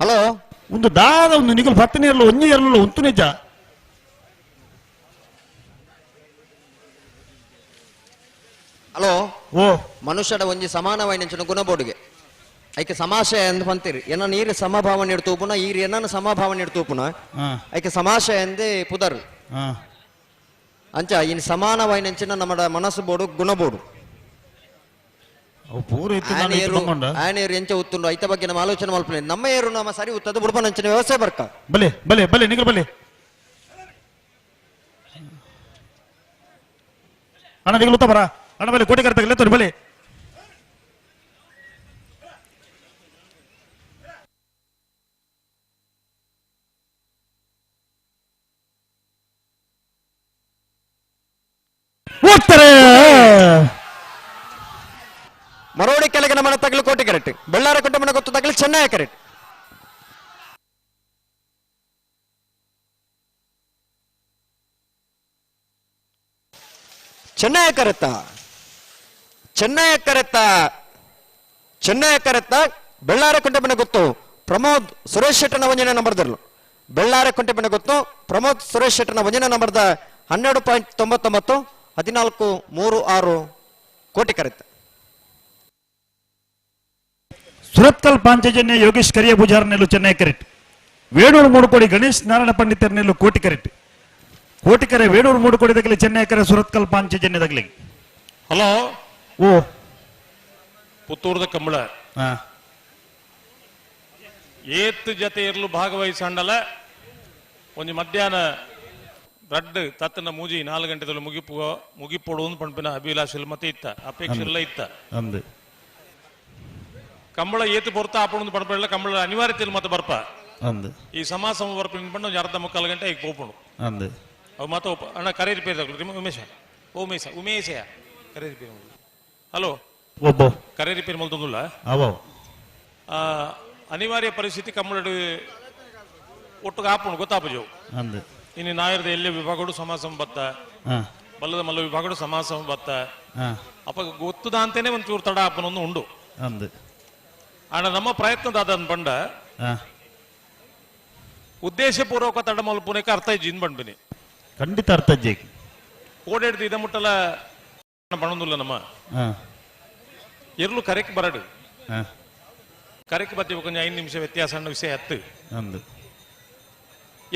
ಹಲೋ ಒಂದು ದಾದ ಒಂದು ನಿಗಲ್ ಪತ್ತನೇ ಇರಲು ಒಂಜಿ ಇರಲು ಉಂತು ನಿಜ ಹಲೋ ಓ ಮನುಷ್ಯಡ ಒಂಜಿ ಸಮಾನವಾಯಿನಂಚಿನ ಗುಣಬೋಡುಗೆ ಐಕೆ ಸಮಾಶಯ ಎಂದು ಪಂತೀರಿ ಎನ್ನ ನೀರು ಸಮಭಾವ ನೀಡ್ತೂಪುನ ಈರು ಎನ್ನ ಸಮಭಾವ ನೀಡ್ತೂಪುನ ಐಕೆ ಸಮಾಶಯ ಎಂದೇ ಪುದರ್ ಅಂಚ ಇನ್ ಸಮಾನವಾಯಿನಂಚಿನ ನಮ್ಮ ಮನಸ್ಸು ಬೋಡು ಗುಣಬೋಡು ಆನೇರು ಎಂಚ ಉತ್ತುಂಡು ಐತ ಬಗ್ಗೆ ನಮ್ಮ ಆಲೋಚನೆ ಮಲ್ಪಲೆ ನಮ್ಮ ಏರು ನಮ್ಮ ಸರಿ ಉತ್ತದ ಬುಡ್ಪನಂಚಿನ ವ್ಯವಸ್ಥೆ ಬರ್ಕ ಬಲೆ ಬಲೆ ಬಲೆ ನಿಗಲ್ ಬಲೆ ಅಣ್ಣ ನಿಗಲ್ ಉತ್ತ ಬರ ಅಣ್ಣ ಬಲೆ ಕೋಟೆ ಕರ್ತಗಲೆ ತೋರಿ ಬಲೆ ಹೋಗ್ತಾರೆ ಮರೋಡಿ ಕೆಳಗೆ ನಮ್ಮನ ತಗಲು ಕೋಟೆ ಕರೆಕ್ಟ್ ಬೆಳ್ಳಾರ ಕುಟುಂಬನ ಗೊತ್ತು ತಗಲು ಚೆನ್ನೈ ಕರೆಕ್ಟ್ ಚೆನ್ನೈ ಕರೆತ್ತ ಚೆನ್ನೈ ಕರೆತ್ತ ಚೆನ್ನೈ ಕರೆತ್ತ ಬೆಳ್ಳಾರ ಕುಟುಂಬನ ಗೊತ್ತು ಪ್ರಮೋದ್ ಸುರೇಶ್ ಶೆಟ್ಟನ ಒಂಜನ ನಂಬರ್ದರ್ಲು ಬೆಳ್ಳಾರ ಕುಟುಂಬನ ಗೊತ್ತು ಪ್ರಮೋದ್ ಸುರೇಶ್ ಶೆಟ್ಟನ ಒಂಜನ ನಂಬರ್ದ 12.99 14.36 ಕೋಟಿ ಕರೆತ್ತ. ಸುರತ್ಕಲ್ ಪಾಂಚಜನ್ಯ ಯೋಗೇಶ್ ಕರಿಯ ಪೂಜಾರ್ ನೆಲ್ಲು ಚೆನ್ನೈ ಕರೆಕ್ಟ್ ವೇಣೂರು ಮೂಡುಕೋಡಿ ಗಣೇಶ್ ನಾರಾಯಣ ಪಂಡಿತರ್ ನೆಲ್ಲು ಕೋಟಿ ಕರೆಕ್ಟ್ ಕೋಟಿಕರೆ ವೇಣೂರು ಮೂಡುಕೋಡಿ ತಗಲಿ ಚೆನ್ನೈ ಕರೆ ಸುರತ್ಕಲ್ ಪಾಂಚಜನ್ಯ ತಗಲಿ. ಹಲೋ ಓ ಪುತ್ತೂರ್ದ ಕಂಬಳ ಏತ್ ಜತೆ ಇರಲು ಭಾಗವಹಿಸಂಡಲ ಒಂಜಿ ಮಧ್ಯಾಹ್ನ ರಡ್ಡ್ ತತ್ತನ ಮೂಜಿ 4 ಗಂಟೆದಲ್ಲಿ ಮುಗಿಪು ಮುಗಿಪೊಡು ಪಂಪಿನ ಅಭಿಲಾಷೆ ಮತ್ತೆ ಇತ್ತ ಅಪೇಕ್ಷೆ ಎಲ್ಲ ಇತ್ತ ಅಂದು ಕಂಬಳ ಏತು ಪೊರ್ತ ಆಪಣು ಪಡ್ಪಲ್ಲ ಕಂಬಳ ಅನಿವಾರ್ಯತೆ ಮತ್ತೆ ಬರ್ಪ ಅಂದು ಈ ಸಮಾಸಮ ಬರ್ಪ ಪಂಡು ಒಂಜಿ ಅರ್ಧ ಮುಕ್ಕಾಲು ಗಂಟೆ ಈಗ ಪೋಪುಣು ಅಂದು ಅವು ಮತ್ತೆ ಅಣ್ಣ ಕರೆ ರಿಪೇರ್ ಉಮೇಶ ಉಮೇಶ ಉಮೇಶಯ ಕರೆ ರಿಪೇರ್ ಹಲೋ ಒಬ್ಬ ಕರೆ ರಿಪೇರ್ ಮಲ್ತೊಂದುಲ್ಲ ಅವೋ ಅನಿವಾರ್ಯ ಪರಿಸ್ಥಿತಿ ಕಂಬಳಡು ಒಟ್ಟಿಗೆ ಆಪುಣು ಗೊತ್ತಾಪುಜವು ಅಂದು ಇನ್ನು ನಾಯರ್ದ ಎಲ್ಲೇ ವಿಭಾಗಡು ಸಮಾಸಮ ಬತ್ತ ಬಲ್ಲದ ಮಲ್ಲ ವಿಭಾಗಡು ಸಮಾಸಮ ಬತ್ತ ಅಪ್ಪ ಗೊತ್ತದ ಅಂತಾನೆ ಒಂಚೂರು ತಡ ಆಪನೊಂದು ಉಂಡು ಅಂದು ಆಂಡ ನಮ್ಮ ಪ್ರಯತ್ನ ದಾದ ಬಂಡ ಉದ್ದೇಶಪೂರ್ವಕ ತಡ ಮಲ್ಪುನೇಕ ಅರ್ಥ ಇಜ್ಜಿ ಬಂಡ್ಬಿನಿ ಖಂಡಿತ ಅರ್ಥ ಇಜ್ಜಿ ಕೋಡೆಡ್ದು ಇದ ಮುಟ್ಟಲ ಬಣ್ಣೊಂದುಲ್ಲ ನಮ್ಮ ಎರ್ಲು ಕರೆಕ್ ಬರಡು ಕರೆಕ್ ಬತ್ತಿ ಕೊಂಚ 5 ನಿಮಿಷ ವ್ಯತ್ಯಾಸ ಅಣ್ಣ ವಿಷಯ ಹತ್ತು ಅಂದು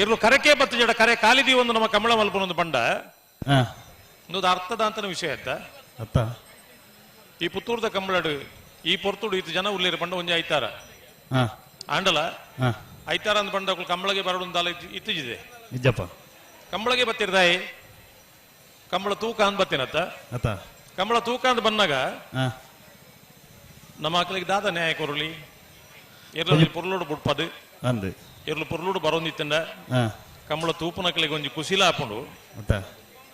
ಎರ್ಲು ಕರೆಕೆ ಬತ್ತು ಜಡ ಕರೆ ಕಾಲಿದಿ ಒಂದು ನಮ್ಮ ಕಮಲ ಮಲ್ಪನೊಂದು ಬಂಡ ಒಂದು ಅರ್ಥದ ಅಂತನ ವಿಷಯ ಆಯ್ತಾ ಅತ್ತ ಈ ಪುತ್ತೂರ್ದ ಕಂಬಳಡು ಈ ಪೊರ್ತುಡು ಇತ್ತು ಜನ ಉಲ್ಲೇರು ಬಂಡ ಒಂಜಿ ಐತಾರ ಆಂಡಲ ಐತಾರ ಅಂದ್ ಬಂಡ ಕಂಬಳಗೆ ಬರಡು ಅಂದಾಲ ಇತ್ತಿಜಿದೆ ನಿಜಪ್ಪ ಕಂಬಳಗೆ ಬತ್ತಿರ್ದಾಯಿ ಕಂಬಳ ತೂಕ ಅಂದ್ ಬತ್ತಿನತ್ತ ಕಂಬಳ ತೂಕ ಅಂದ್ ಬಂದಾಗ ನಮ್ಮ ಮಕ್ಕಳಿಗೆ ದಾದ ನ್ಯಾಯ ಕೊರಲಿ ಎರ್ಲು ಪೊರ್ಲೋಡು ಬುಡ್ಪದು ಅಂದು ಎರ್ಲು ಪೊರ್ಲೋಡು ಬರೋಂದಿತ್ತಂಡ ಕಂಬಳ ತೂಪುನಕ್ಲಿಗೆ ಒಂಜಿ ಕುಶಿಲ ಹಾಕೊಂಡು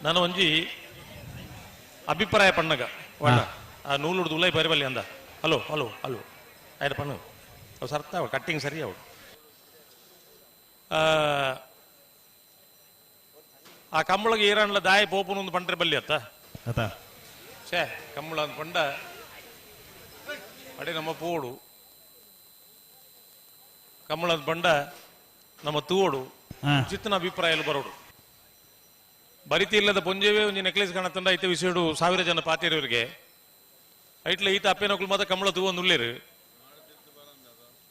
ನಾನು ಒಂಜಿ ಅಭಿಪ್ರಾಯ ಪಣ್ಣಗ ವಣ್ಣ ಆ ನೂಲುಡ್ದು ಉಲೈ ಬರಬಲ್ಲಿ ಅಂದ ಹಲೋ ಹಲೋ ಹಲೋ ಆಯ್ತು ಪಣ್ಣು ಅವು ಸರ್ತಾವ ಕಟ್ಟಿಂಗ್ ಸರಿ ಅವು ಆ ಕಂಬಳಗೆ ಏರಣ್ಲ ದಾಯ ಪೋಪುನ ಒಂದು ಪಂಡ್ರೆ ಬಲ್ಲಿ ಅತ್ತ ಛೇ ಕಂಬಳ ಅಂದ್ ಪಂಡ ಅಡೆ ನಮ್ಮ ಪೋಡು ಕಂಬಳದ ಬಂಡ ನಮ್ಮ ತೂವೋಡು ಚಿತ್ತನ ಅಭಿಪ್ರಾಯ ಬರೋಡು ಬರಿತಿ ಇಲ್ಲದ ಪೊಂಜೆವೇ ಒಂಜಿ ನೆಕ್ಲೆಸ್ ಕಾಣತಂಡ ಐತೆ ವಿಷಯಡು 1000 ಜನ ಪಾತಿರೋರಿಗೆ ಐಟ್ಲ ಈತ ಅಪ್ಪೇನೊಕ್ಲು ಮಾತ ಕಂಬಳ ತೂವೊಂದು ಉಳ್ಳೇರು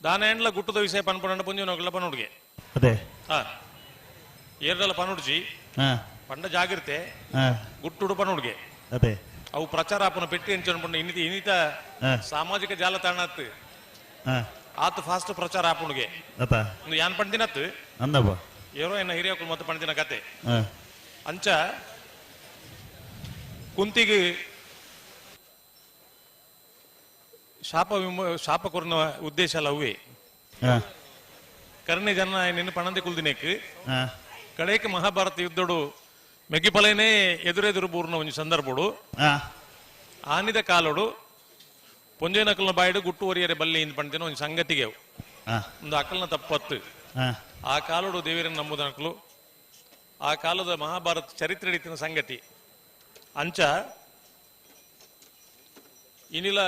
ದಾನ ಎಂಡ್ಲ ಗುಟ್ಟದ ವಿಷಯ ಪನ್ಪಂಡ ಪೊಂಜೆ ನೊಕ್ಲ ಪನ್ನುಡ್ಗೆ ಅದೇ ಏರ್ದಲ್ಲ ಪನುಡ್ಜಿ ಪಂಡ ಜಾಗಿರ್ತೆ ಗುಟ್ಟುಡು ಪನುಡ್ಗೆ ಅದೇ ಅವು ಪ್ರಚಾರ ಆಪುನ ಪೆಟ್ಟಿ ಎಂಚ ಇನ್ನಿತ ಇನ್ನಿತ ಸಾಮಾಜಿಕ ಜಾಲತಾಣ ಆತ ಫಾಸ್ಟ್ ಪ್ರಚಾರ ಆಪುಣಿಗೆ ಯಾನ್ ಪಂಡಿನತ್ತು ಅಂದಪ್ಪ ಏರೋ ಏನ ಹಿರಿಯಕುಲು ಮತ್ತೆ ಪಂಡಿನ ಕತೆ ಅಂಚ ಕುಂತಿಗೆ ಶಾಪ ಶಾಪ ಕೊರ್ನ ಉದ್ದೇಶ ಅಲ್ಲ ಅವೇ ಕರ್ಣೆ ಜನ ನಿನ್ನ ಪಣಂದೆ ಕುಲ್ದಿನೇಕ್ ಕಡೇಕ್ ಮಹಾಭಾರತ ಯುದ್ಧಡು ಮೆಗ್ಗಿಪಲನೇ ಎದುರೆದುರು ಬೂರ್ನ ಒಂಜಿ ಸಂದರ್ಭಡು ಆನಿದ ಕಾಲೋಡು ಪೊಂಜೇನಕಲ್ನ ಬಾಯಿಡು ಗುಟ್ಟು ಒರಿಯರೆ ಬಲ್ಲಿ ಇಂದ್ ಪಂಡಿನ ಒಂಜಿ ಸಂಗತಿಗೆ ಒಂದು ಅಕಲ್ನ ತಪ್ಪತ್ತು ಆ ಕಾಲೋಡು ದೇವರನ್ನು ನಂಬುದನಕಲು ಆ ಕಾಲದ ಮಹಾಭಾರತ ಚರಿತ್ರೆ ರೀತಿನ ಸಂಗತಿ ಅಂಚ ಇನಿಲ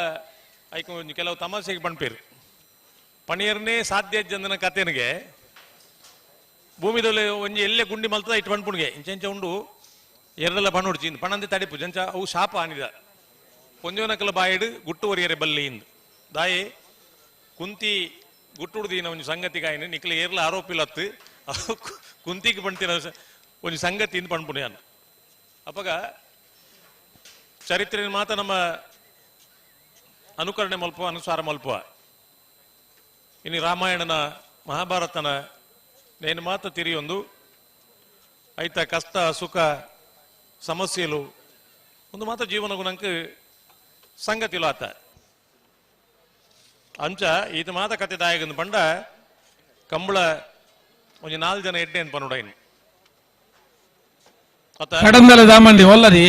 ಐಕ ಕೆಲವು ತಮಾಷೆಗೆ ಪಣ್ಪೇರು ಪಣಿಯರ್ನೇ ಸಾಧ್ಯ ಜಂದನ ಕತೆನಿಗೆ ಭೂಮಿದಲ್ಲಿ ಒಂಜಿ ಎಲ್ಲೆ ಗುಂಡಿ ಮಲ್ತದ ಇಟ್ಟು ಪಣ್ಪುಣಿಗೆ ಇಂಚೆಂಚ ಉಂಡು ಎರಡೆಲ್ಲ ಪಣ್ಣುಡ್ಚಿ ಇಂದು ಪಣಂದೆ ತಡಿಪು ಜಂಚ ಅವು ಶಾಪ ಆನಿದ ಪೊಂಜೋನಕಲ ಬಾಯಿಡು ಗುಟ್ಟು ಒರಿಯರೆ ಬಲ್ಲಿ ಇಂದು ದಾಯಿ ಕುಂತಿ ಗುಟ್ಟುಡ್ದೀನ ಒಂಜಿ ಸಂಗತಿ ಕಾಯಿನ ನಿಕ್ಲ ಏರ್ಲ ಆರೋಪಿಲತ್ತು ಕುಂತಿಗೆ ಪಣ್ತಿನ ಒಂಜಿ ಸಂಗತಿ ಇಂದು ಪಣ್ಪುಣಿ ಅನ್ನ ಅಪ್ಪಗ ಚರಿತ್ರೆ ಮಾತ ನಮ್ಮ ಅನುಕರಣೆ ಮಲ್ಪ ಅನುಸಾರ ಮಲ್ಪ ಇನ್ನು ರಾಮಾಯಣನ ಮಹಾಭಾರತನ ನೇನು ಮಾತ ತಿರಿಯೊಂದು ಐತ ಕಷ್ಟ ಸುಖ ಸಮಸ್ಯೆಲು ಒಂದು ಮಾತ ಜೀವನ ಗುಣಂಕ ಸಂಗತಿಲು ಆತ ಅಂಚ ಈತ ಮಾತ ಕತೆ ದಾಯಗಂದು ಪಂಡ ಕಂಬಳ ಒಂಜಿ ನಾಲ್ ಜನ ಎಡ್ಡೆ ಅಂತ ಪನ್ನುಡೈನ್ ಅತ್ತ ಕಡಂದಲ ದಾಮಂಡಿ ಒಲ್ಲರಿ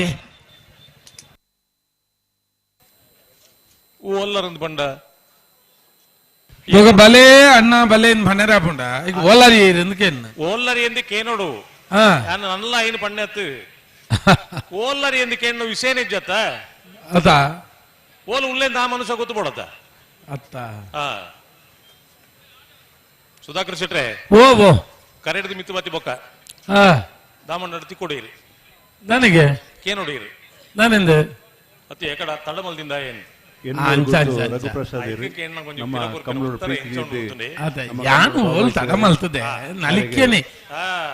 ಒಲ್ಲರಂದು ಪಂಡ ಇವಾಗ ಬಲೆ ಅಣ್ಣ ಬಲೆ ಪಂಡ ಈಗ ಓಲರಿ ఎందుకేನು ಓಲ್ಲರಿ ಎಂದು ಕೇನೋಡು ನಲ್ಲ ಐನು ಪಣ್ಣೆತ್ತು ಓಲ್ಲರಿ ಎಂದು ಕೇನು ವಿಷಯನೇ ಜತ್ತ ಅದ ಓಲ್ ಉಲ್ಲೇಂದ ಆ ಮನುಷ್ಯ ಗೊತ್ತು ಬೋಡತ್ತ ಅತ್ತ ಸುಧಾಕರ್ ಶೆಟ್ರೆ ಓ ಓ ಕರೆಡ್ದು ಮಿತ್ತು ಬತ್ತಿ ಬೊಕ್ಕ ದಾಮಣ್ಣ ತಿಕ್ಕೊಡೀರಿ ನನಗೆ ಕೇನೋಡೀರಿ ನಾನೆಂದ ಅತಿ ಎಕಡ ತಡಮಲ್ದಿಂದ ಏನು ನಲಿಕ್ಕೇನೆ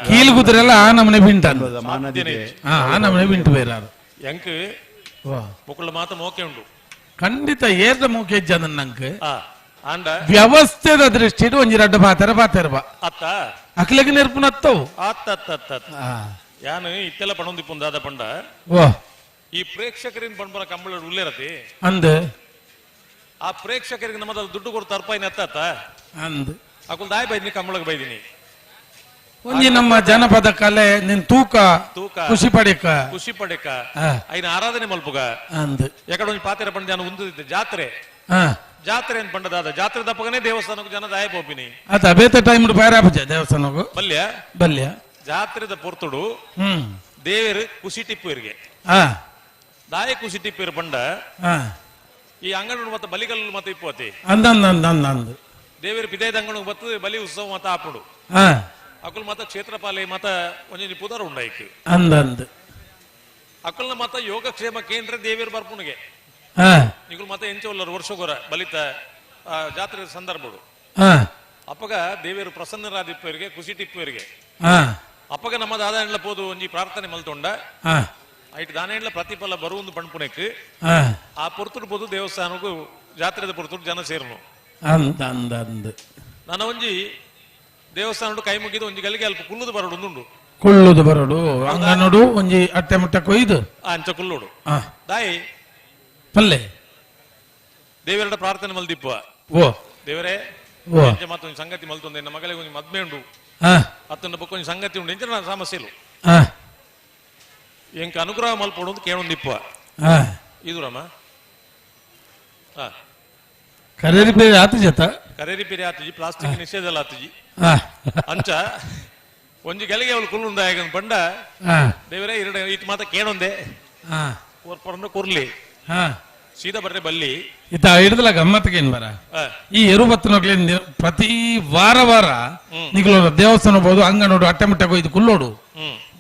ಕೀಲು ಕುದುರೆಲ್ಲ ಆ ನಮನೆ ಬಿಂಟ ಆ ನಮನೆ ಬಿಂಟು ಬೇರೆ ಎಂಕ್ ಮುಕ್ಕಳ ಮಾತ ಮೋಕೆ ಉಂಡು ಖಂಡಿತ ಏರ್ದ ಮೋಕೆ ಇಜ್ಜ ನಂಗೆ ವ್ಯವಸ್ಥೆದ ದೃಷ್ಟಿಡ್ ಒಂಜಿ ರಡ್ಡ ಪಾತೆರ ಪಾತೆರ ಬಾ ಅತ್ತ ಅಕ್ಲೆಗ್ ನೆರ್ಪುನತ್ತವು ಅತ್ತ ಅತ್ತ ಅತ್ತ ಯಾನು ಇತ್ತೆಲ್ಲ ಪಣೊಂದಿಪ್ಪುಂದಾದ ಪಂಡ ಈ ಪ್ರೇಕ್ಷಕರಿಂದ ಪಣ್ಪನ ಕಂಬಳ ಉಲ್ಲೇರತಿ ಅಂದ ಆ ಪ್ರೇಕ್ಷಕರಿಗೆ ನಮ್ಮದ ದುಡ್ಡು ಕೊಡ್ತಾ ಅರ್ಪಾಯಿನ ಅತ್ತ ಅಂದ್ ಅಕುಲ್ ದಾಯ್ ಬೈದಿನಿ ಕಂಬಳಗ್ ಬೈದಿನಿ ಒಂಜಿ ನಮ್ಮ ಜನಪದ ಕಲೆ ನಿನ್ ತೂಕ ತೂಕ ಖುಷಿ ಪಡೆಕ ಖುಷಿ ಪಡೆಕ ಐನ ಆರಾಧನೆ ಮಲ್ಪುಗ ಅಂದ್ ಯಾಕಡೆ ಒಂಜಿ ಪಾತೆರ ಪಂಡ ಜನ ಉಂದಿದ್ದೆ ಜಾತ್ರೆ ಜಾತ್ರೆ ಅಂತ ಪಂಡದಾದ ಜಾತ್ರೆ ದಪ್ಪಗನೇ ದೇವಸ್ಥಾನಕ್ಕೆ ಜನ ದಾಯ ಪೋಪಿನಿ ಅದ ಬೇತ ಟೈಮ್ ಬೈರಾಪುಜ ದೇವಸ್ಥಾನಕ್ಕೂ ಬಲ್ಯ ಬಲ್ಯ ಜಾತ್ರೆದ ಪೊರ್ತುಡು ದೇವರು ಖುಷಿ ಟಿಪ್ಪುರಿಗೆ ದಾಯ ಖುಷಿ ಟಿಪ್ಪುರು ಪಂಡ ಈ ಅಂಗಡಿ ಮತ್ತೆ ಬಲಿಗಲ್ಲು ಮತ್ತೆ ಇಪ್ಪತಿ ಅಂದ ಅಂದ ಅಂದ ಅಂದ ದೇವರು ಪಿದಾಯದ ಅಂಗಣ ಬತ್ತು ಬಲಿ ಉತ್ಸವ ಮತ ಆಪುಡು ಅಕುಲ್ ಮತ ಕ್ಷೇತ್ರಪಾಲೆ ಮತ ಒಂಜಿ ಪುದರ್ ಉಂಡಾಯ್ಕು ಅಂದ ಅಂದ ಅಕುಲ್ನ ಮತ ಯೋಗಕ್ಷೇಮ ಕೇಂದ್ರ ದೇವಿಯರ್ ಬರ್ಪುಣಿಗೆ ನಿಗುಲ್ ಮತ ಎಂಚ ವರ್ಷಗೊರ ಬಲಿತ ಜಾತ್ರೆ ಸಂದರ್ಭಡು ಅಪ್ಪಗ ದೇವಿಯರು ಪ್ರಸನ್ನರಾದಿಪ್ಪರಿಗೆ ಖುಷಿ ಟಿಪ್ಪುವರಿಗೆ ಅಪ್ಪಗ ನಮ್ಮ ದಾದಾಂಡ್ಲ ಪೋದು ಒಂಜಿ ಪ್ರಾರ್ಥನೆ ಮಲ್ತೊಂಡ ಐಟ್ ದಾನೇಂಡ್ಲ ಪ್ರತಿಫಲ ಬರುವಂದು ಪಣ್ಪುಣೆಕ್ ಆ ಪೊರ್ತುಡು ಪೋದು ದೇವಸ್ಥಾನಕ್ಕೂ ಜಾತ್ರೆದ ಪೊರ್ತುಡು ಜನ ಸೇರ್ನು ಅಂದ ಅಂದ ಅಂದ ನನ್ನ ಒಂಜಿ ದೇವಸ್ಥಾನ ಕೈ ಮುಗಿದು ಒಂಜಿ ಗಲಿಗೆ ಅಲ್ಪ ಕುಲ್ಲುದು ಬರೋಡು ಉಂಡು ಕುಳ್ಳುದು ಬರೋಡು ಅಂಗನೋಡು ಒಂಜಿ ಅಟ್ಟೆ ಮುಟ್ಟೆ ಕೊಯ್ದು ಅಂಚ ಕುಲ್ಲೋಡು ದಾಯಿ ಪಲ್ಲೆ ದೇವರಡ ಪ್ರಾರ್ಥನೆ ಮಲ್ದಿಪ್ಪ ಓ ದೇವರೇ ಮತ್ತೊಂದು ಸಂಗತಿ ಮಲ್ತೊಂದು ನನ್ನ ಮಗಳಿಗೆ ಒಂಜಿ ಮದ್ಮೆ ಉಂಡು ಅತ್ತನ ಬೊಕ್ಕ ಒಂಜಿ ಸಂಗತಿ ಉಂಡು ಎಂಚ ನನ್ನ ಸಮಸ್ಯೆ ಎಂಕ ಅನುಗ್ರಹ ಮಲ್ಪೋಡು ಅಂತ ಕೇಳೊಂದಿಪ್ಪ ಇದು ರಾಮ ಕರೇರಿ ಪೇರಿ ಆತು ಜತ ಕರೇರಿ ಪೇರಿ ಆತುಜಿ ಪ್ಲಾಸ್ಟಿಕ್ ನಿಷೇಧ ಆತುಜಿ ಅಂಚ ಒಂಜಿ ಗಲಿಗೆ ಅವಳು ಕುಲ್ಲುಂದ ಬಂಡ ದೇವರೇ ಎರಡು ಇತ್ ಮಾತ ಕೇಳೊಂದೆ ಕೊರ್ಪರಂಡ ಕೊರ್ಲಿ ಸೀದಾ ಬರ್ರೆ ಬಲ್ಲಿ ಇತ್ತ ಹಿಡ್ದಲ ಗಮ್ಮತ್ತಿಗೆ ಏನ್ ಬರ ಈ ಎರುಬತ್ತನೋಗ್ಲಿ ಪ್ರತಿ ವಾರ ವಾರ ನಿಗ್ಲು ದೇವಸ್ಥಾನ ಹೋಗ್ಬೋದು ಅಂಗ ನೋಡು ಅಟ್ಟೆ ಮುಟ್ಟೆ ಕೊಯ್ದು ಕುಲ್ಲೋಡು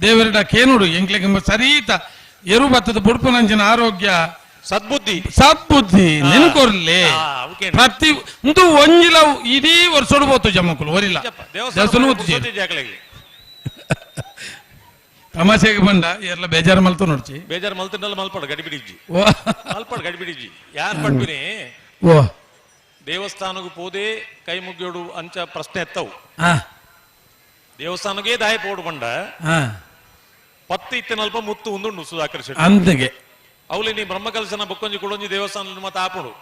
ದೇವರಡ ಕೇನೋಡು ಎಂಕ್ಲೆಗೆ ಸರೀತ ಎರುಬತ್ತದ ಬುಡ್ಪುನಂಚಿನ ಆರೋಗ್ಯ ಸದ್ಬುದ್ಧಿ ಸದ್ಬುದ್ಧಿ ನೆನ್ಕೊರ್ಲಿ ಪ್ರತಿ ಒಂದು ಒಂಜಿಲ ಇಡೀ ವರ್ಷೋಡು ಬೋತು ಜಮ್ಮಕ್ಕಳು ಒರಿಲ್ಲ ದೇವಸ್ಥಾನ. ತಮಾಷೆಗೆ ಬಂಡ ಎಲ್ಲ ಬೇಜಾರು ಮಲ್ತು ನೋಡ್ಚಿ ಬೇಜಾರು ಮಲ್ತಂಡಲ್ಲ ಮಲ್ಪಡ ಗಡಿಬಿಡಿಜ್ಜಿ ಮಲ್ಪಡ ಗಡಿಬಿಡಿಜ್ಜಿ ಯಾರು ಪಡ್ಪಿನಿ ಓ ದೇವಸ್ಥಾನಕ್ಕೆ ಪೋದೆ ಕೈ ಮುಗಿಯೋಡು ಅಂಚ ಪ್ರಶ್ನೆ ಎತ್ತವು. ದೇವಸ್ಥಾನಕ್ಕೆ ದಾಯ ಪೋಡು ಬಂಡ ಪತ್ತು ಇತ್ತನಲ್ಪ ಮುತ್ತು ಉಂದುಂಡು ಸುಧಾಕರ್ ಶೆಟ್ಟಿ ಅಂತಿಗೆ ಅವಲಿ ನೀ ಬ್ರಹ್ಮಕಲಶನ ಬೊಕ್ಕೊಂಜಿ ಕೊಡೊಂಜಿ ದೇವಸ್ಥಾನ ಮತ್ತೆ ಆಪುಡು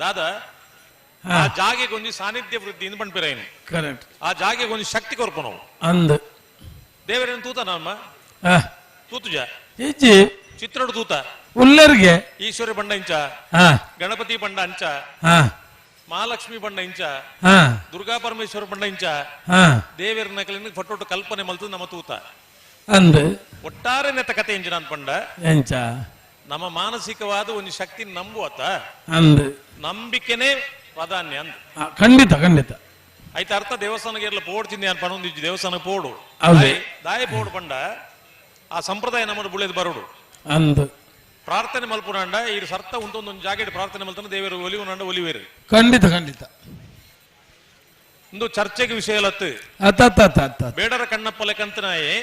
ದಾದಾ ಆ ಜಾಗೆಗೆ ಒಂಜಿ ಸಾನ್ನಿಧ್ಯ ವೃದ್ಧಿ ಇಂದ್ ಪಣ್ಪಿರೈನು. ಕರೆಕ್ಟ್. ಆ ಜಾಗೆಗೆ ಒಂಜಿ ಶಕ್ತಿ ಕೊರ್ಪು ಅಂದ್ ದೇವರೇನು ತೂತ ನಮ್ಮ ತೂತುಜ ಇಜ್ಜಿ ಚಿತ್ರಡು ತೂತ ಉಲ್ಲರ್ಗೆ ಈಶ್ವರ ಬಂಡ ಇಂಚ, ಗಣಪತಿ ಬಂಡ ಅಂಚ, ಮಹಾಲಕ್ಷ್ಮಿ ಬಂಡ ಇಂಚ, ದುರ್ಗಾ ಪರಮೇಶ್ವರ ಬಂಡ ಇಂಚ, ದೇವರ ನಕಲಿನ ಫಟೋಟು ಕಲ್ಪನೆ ಮಲ್ತು ನಮ್ಮ ತೂತ ಅಂದ್ ಒಟ್ಟಾರೆ ನೆತ್ತ ಕತೆ ಇಂಚಿನ ಪಂಡ ಎಂಚ ನಮ್ಮ ಮಾನಸಿಕವಾದ ಒಂದು ಶಕ್ತಿ ನಂಬುವತ್ತ ಅಂದ್ ನಂಬಿಕೆನೇ ಪ್ರಾಧಾನ್ಯ ಅಂದ್. ಖಂಡಿತ ಖಂಡಿತ. ಆಯ್ತು ಅರ್ಥ ದೇವಸ್ಥಾನಕ್ಕೆ ಇರಲ್ಲ ಪೋಡ್ತಿಂದೆ ಅನ್ ಪಣೊಂದಿಜ್ಜಿ ದೇವಸ್ಥಾನಕ್ಕೆ ಪೋಡು ದಾಯ ಪೋಡು ಪಂಡ ಆ ಸಂಪ್ರದಾಯ ನಮ್ಮನ್ನು ಬುಳೆದು ಬರೋಡು ಅಂದ್ ಪ್ರಾರ್ಥನೆ ಮಲ್ಪುನಾಂಡ ಈ ಸರ್ತ ಉಂಟೊಂದೊಂದು ಜಾಗೆಡ್ ಪ್ರಾರ್ಥನೆ ಮಲ್ತಾನೆ ದೇವರು ಒಲಿವುನಾಂಡ ಒಲಿವೇರು. ಖಂಡಿತ ಖಂಡಿತ. ಒಂದು ಚರ್ಚೆಗೆ ವಿಷಯ ಲತ್ತು ಬೇಡರ ಕಣ್ಣಪ್ಪ ಲೆಕ್ಕಂತನಾಯೇ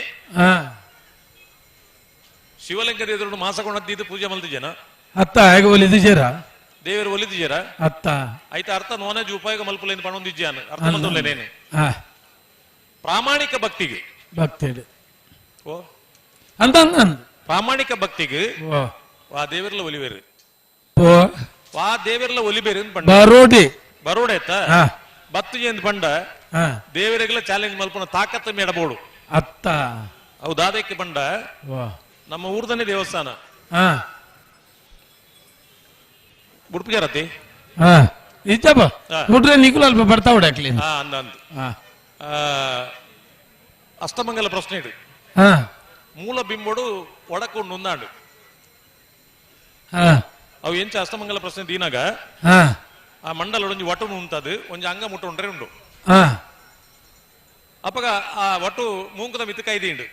ಶಿವಲಿಂಗದ ಎದುರು ಮಾಸಕೊಂಡದ್ದು ಪೂಜೆ ಮಲ್ತಿಜೇನ ಅತ್ತ ಹೇಗೆ ಒಲಿದಿಜೇರ ದೇವರು ಒಲಿದಿಜೇರ ಅತ್ತ ಆಯ್ತು ಅರ್ಥ ನೋನಜ್ ಉಪಯೋಗ ಮಲ್ಪುಲೇನು ಪಣೊಂದಿಜ್ಜಾನು ಅರ್ಥ ಮಲ್ತುಲ್ಲೇನೇನು ಪ್ರಾಮಾಣಿಕ ಭಕ್ತಿಗೆ ಭಕ್ತಿ ಓ ಅಂತ ಪ್ರಾಮಾಣಿಕ ಭಕ್ತಿಗೆ ವಾ ದೇವರ್ಲ ಒಲಿವೇರು ವಾ ದೇವರ್ಲ ಒಲಿಬೇರು ಬರೋಡಿ ಬರೋಡೆ ಆಯ್ತಾ ಬತ್ತು ಎಂದು ಪಂಡ ದೇವರಿಗೆಲ್ಲ ಚಾಲೆಂಜ್ ಮಲ್ಪನ ತಾಕತ್ತ ಮೇಡಬೋಡು ಅತ್ತ ಹೌದಾದಕ್ಕೆ ಪಂಡ ನಮ್ಮ ಊರ್ದನೇ ದೇವಸ್ಥಾನ ಬುಡ್ಪುಜಾರತಿ ಇಜ್ಜಪ್ಪ ಬಿಟ್ರೆ ನಿಕುಲ ಅಲ್ಪ ಬರ್ತಾ ಹೊಡ್ಯಾಕ್ಲಿ ಅಂದ ಅಂದ ಅಷ್ಟಮಂಗಲ ಪ್ರಶ್ನೆ ಇಡು ಮೂಲ ಬಿಂಬೊಡು ಒಡಕೊಂಡು ಉಂದಾಂಡು ಅವು ಎಂಚ ಅಷ್ಟಮಂಗಲ ಪ್ರಶ್ನೆ ದೀನಾಗ ಆ ಮಂಡಲ ಒಂಜಿ ವಟು ಉಂಟದು ಒಂಜಿ ಅಂಗ ಮುಟ್ಟು ಉಂಡ್ರೆ ಉಂಡು ಅಪ್ಪಗ ಆ ವಟು ಮೂಂಕದ ಮಿತ್ತು ಕೈದೀಂಡು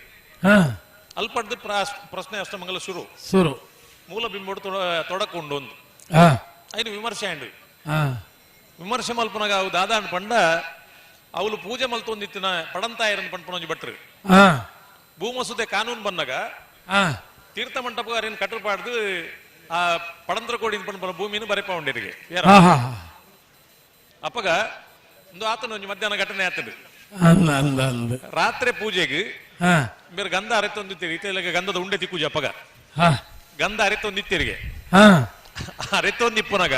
ಅಲ್ಪಡ್ದು ಪ್ರಶ್ನೆ ಅಷ್ಟಮಂಗಲ ಶುರು ಶುರು ಮೂಲ ಬಿಂಬೊಡು ತೊಡಕೊಂಡು ಒಂದು ಐನು ವಿಮರ್ಶೆ ಅಂಡು ವಿಮರ್ಶೆ ಮಲ್ಪನಾಗ ಅವು ದಾದಾ ಪಂಡ ಅವಳು ಪೂಜೆ ಮಲ್ತೊಂದಿತ್ತಿನ ಪಡಂತಾಯರನ್ ಪಂಡ್ಪನೊಂಜಿ ಭಟ್ರು ಭೂಮಸುದೆ ಕಾನೂನು ಬಂದಾಗ ತೀರ್ಥ ಮಂಟಪಗಾರೇನು ಕಟ್ಟರ್ಪಾಡ್ದು ಆ ಪಡಂತ್ರ ಕೋಡಿ ಪಂಡ್ಪನ ಭೂಮಿನ ಬರೆಪ ಉಂಡಿರಿಗೆ ಅಪ್ಪಗ ಒಂದು ಆತನ ಒಂಜಿ ಮಧ್ಯಾಹ್ನ ಘಟನೆ ಆತದು ರಾತ್ರಿ ಪೂಜೆಗೆ ಬೇರೆ ಗಂಧ ಅರೆತೊಂದಿತ್ತೀರಿ ಇತ್ತ ಗಂಧದ ಉಂಡೆ ತಿಕ್ಕುಜಿ ಅಪ್ಪಗ ಗಂಧ ಅರೆತೊಂದಿತ್ತೀರಿಗೆ ಅರೆತೊಂದಿಪ್ಪನಾಗ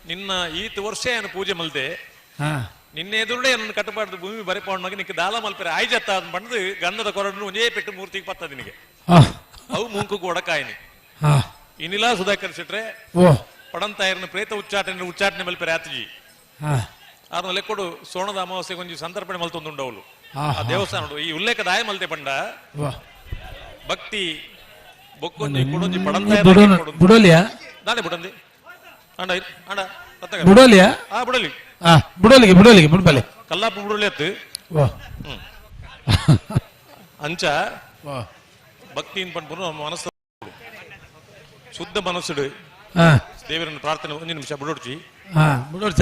ನಿನ್ನ ಈತ ವರ್ಷ ಏನು ಪೂಜೆ ಮಲ್ತೆ ನಿನ್ನೆ ಎದುರುಡೆ ನನ್ನ ಕಟ್ಟಬಾರ್ದು ಭೂಮಿ ಬರೆಪಾಂಡಾಗ ನಿಕ್ಕೆ ದಾಲ ಮಲ್ಪೆರೆ ಆಯ್ಜತ್ತ ಅಂತ ಬಂದು ಗಂಧದ ಕೊರಡು ಒಂದೇ ಪೆಟ್ಟು ಮೂರ್ತಿಗೆ ಪತ್ತ ನಿನಗೆ ಅವು ಮುಂಕು ಒಡಕಾಯಿನಿ ಇನ್ನಿಲ್ಲ ಸುಧಾಕರ್ ಶೆಟ್ರೆ ಪಡಂತಾಯರನ್ನ ಪ್ರೇತ ಉಚ್ಚಾಟನೆ ಉಚ್ಚಾಟನೆ ಮಲ್ಪೆರೆ ಆತಜಿ ಅದನ್ನ ಲೆಕ್ಕೊಡು ಸೋಣದ ಅಮಾವಾಸ್ಯೆ ಒಂಜಿ ಸಂತರ್ಪಣೆ ಮಲ್ತೊಂದುಂಡವಳು ಆ ದೇವಸ್ಥಾನ ಈ ಉಲ್ಲೇಖ ದಾಯ ಮಲ್ತೆ ಪಂಡ ಭಕ್ತಿ ಬೊಕ್ಕೊಂಜಿ ಕೊಡೊಂಜಿ ಪಡಂತಾಯ ಬುಡೋಲಿಯಾ ನಾಳೆ ಬುಡಂದಿ ಅಂಡ ಅಂಡ ಬುಡೋಲಿಯಾ ಬುಡೋಲಿ ಬುಡೋಲಿಗೆ ಬುಡೋಲಿಗೆ ಬುಡ್ಬಲೆ ಕಲ್ಲಾಪು ಬುಡೋಲಿ ಅತ್ತು ಅಂಚ ಭಕ್ತಿ ಪಂಡ್ಪುರು ನಮ್ಮ ಮನಸ್ಸು ಶುದ್ಧ ಮನಸ್ಸು ದೇವರನ್ನು ಪ್ರಾರ್ಥನೆ ಒಂದು ನಿಮಿಷ ಬುಡೋಡ್ಚಿ ಬುಡೋಡ್ಚ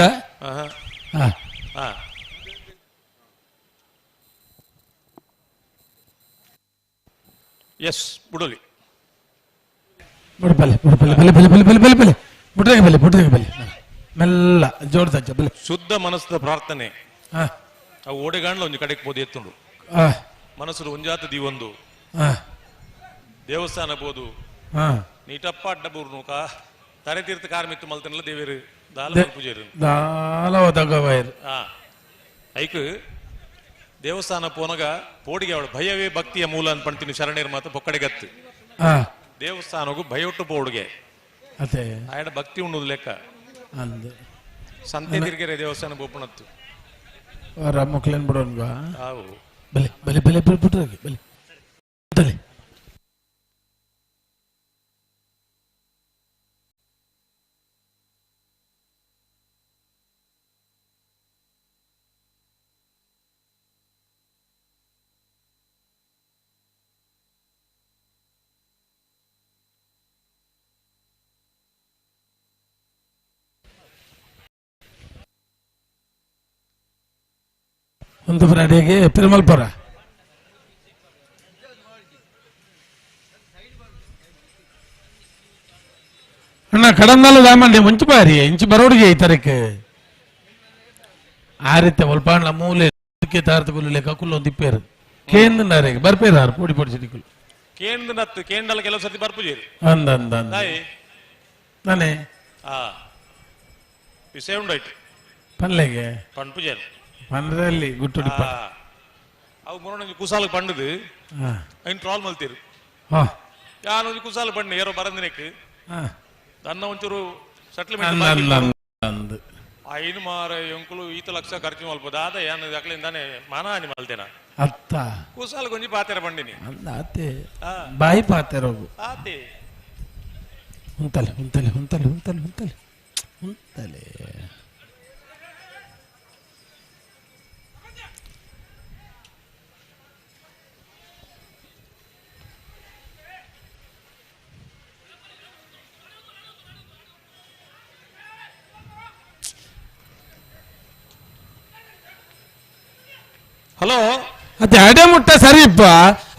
ಎಸ್ ಬುಡೋಲಿ ಬುಡ್ಬಲೆ ಬುಡ್ಬಲೆ ಬಲೆ ಬಲೆ ಬಲೆ ಬಲೆ ಬಲೆ ಬಲೆ ಬುಡ್ರೆಗೆ ಬಲೆ ಬುಡ್ರೆಗೆ ಬಲೆ ಮೆಲ್ಲ ಜೋಡ್ದಜ್ಜ ಬಲೆ ಶುದ್ಧ ಮನಸ್ಸದ ಪ್ರಾರ್ಥನೆ ಅವು ಓಡೆಗಾಂಡ್ಲ ಒಂಜಿ ಕಡೆಗೆ ಪೋದು ಎತ್ತುಂಡು ಮನಸ್ಸು ಒಂಜಾತ ದೀವೊಂದು ದೇವಸ್ಥಾನ ಬೋದು ನೀಟಪ್ಪ ಅಡ್ಡ ಬೂರ್ನು ಕಾ ತರೆ ತೀರ್ಥ ಕಾರ್ಮಿತ್ತು ಮಲ್ತನಲ್ಲ ದೇವೇರು ದಾಲ ಪೂಜೆರು ದಾಲ ಒದಗವೈರ್ ಐಕ್ ದೇವಸ್ಥಾನ ಪೋನಗ ಪೋಡಿಗೆ ಅವಳು ಭಯವೇ ಭಕ್ತಿಯ ಮೂಲ ಅಂತ ಪಣ್ತೀನಿ ಶರಣೇರ್ ಮಾತು ಪೊಕ್ಕಡೆಗತ್ತು ದೇವಸ್ಥಾನಗೂ ಭಯೊಟ್ಟು ಪೋಡುಗೆ ಅದೇ ಆಯಡ ಭಕ್ತಿ ಉಣ್ಣುದು ಲೆಕ್ಕ ಅಂದ್ ಸಂತೆ ತಿರ್ಗೆರೆ ದೇವಸ್ಥಾನ ಬೋಪಣತ್ತು ಮಕ್ಳೇನ್ ಬಿಡೋನ್ಗ ಬಲೆ ಬಲೆ ಬಲೆ ಬಲೆ ಬಿಟ್ರೆ ಬಲೆ ಬಲೆ ಒಂದು ಅಡಿಗೆ ಪೆರುಮಲ್ಪುರ. ಕಡಂದಲ್ಲ ದಾಮಂಡಿ ಮುಂಚೆ ಬಾರಿ ಇಂಚು ಬರೋಡಿಗೆ ಈ ತರಕ್ಕೆ ಆ ರೀತಿ ಒಲ್ಪಾಂಡ್ಲ ಮೂಲೆ ತಾರತುಗುಲ್ಲೆ ಕಕುಲ್ ಒಂದು ಇಪ್ಪೇರು ಕೇಂದ್ರ ಬರ್ಪೇರು ಆರು ಪೋಡಿ ಪೋಡಿ ಸಿಟಿಕುಲು ಕೇಂದ್ರ ನತ್ತು ಕೇಂದ್ರ ಕೆಲವು ಸರ್ತಿ ಬರ್ಪುಜೇರು ಅಂದ ಅಂದ ಅಂದ ನಾನೇ ಆ ವಿಷಯ ಉಂಡಾಯ್ತು ಪಲ್ಲೆಗೆ ಪಂಪುಜೇರು ಪಂದ್ರಲ್ಲಿ ಗುಟ್ಟುಡಿಪ್ಪ ಅವು ಮುರೋಣಂಜಿ ಕುಸಾಲ ಪಂಡದು ಐನ್ ಟ್ರಾಲ್ ಮಲ್ತೀರು ಯಾನೊಂಜಿ ಕುಸಾಲ ಪಂಡು ಏರೋ ಬರಂದಿನಕ್ಕೆ ತನ್ನ ಒಂಚೂರು ಸೆಟ್ಲ್ಮೆಂಟ್ ಐನು ಮಾರ ಎಂಕುಲು ಈತ ಲಕ್ಷ ಖರ್ಚು ಮಲ್ಪ ದಾದ ಯಾನು ಅಕ್ಲಿಂದಾನೆ ಮಾನಹಾನಿ ಮಲ್ತೇನ ಅತ್ತ ಕುಸಾಲ ಗೊಂಜಿ ಪಾತೆರ ಬಂಡಿನಿ ಅಂದ ಆತೆ ಬಾಯಿ ಪಾತೆರ ಆತೆ ಉಂತಲೆ ಉಂತಲೆ ಉಂತಲೆ ಉಂತಲೆ ಉಂತಲೆ ಉಂತಲೆ ಹಲೋ ಅದೇ ಅಡೆ ಮುಟ್ಟ ಸರಿಪ್ಪ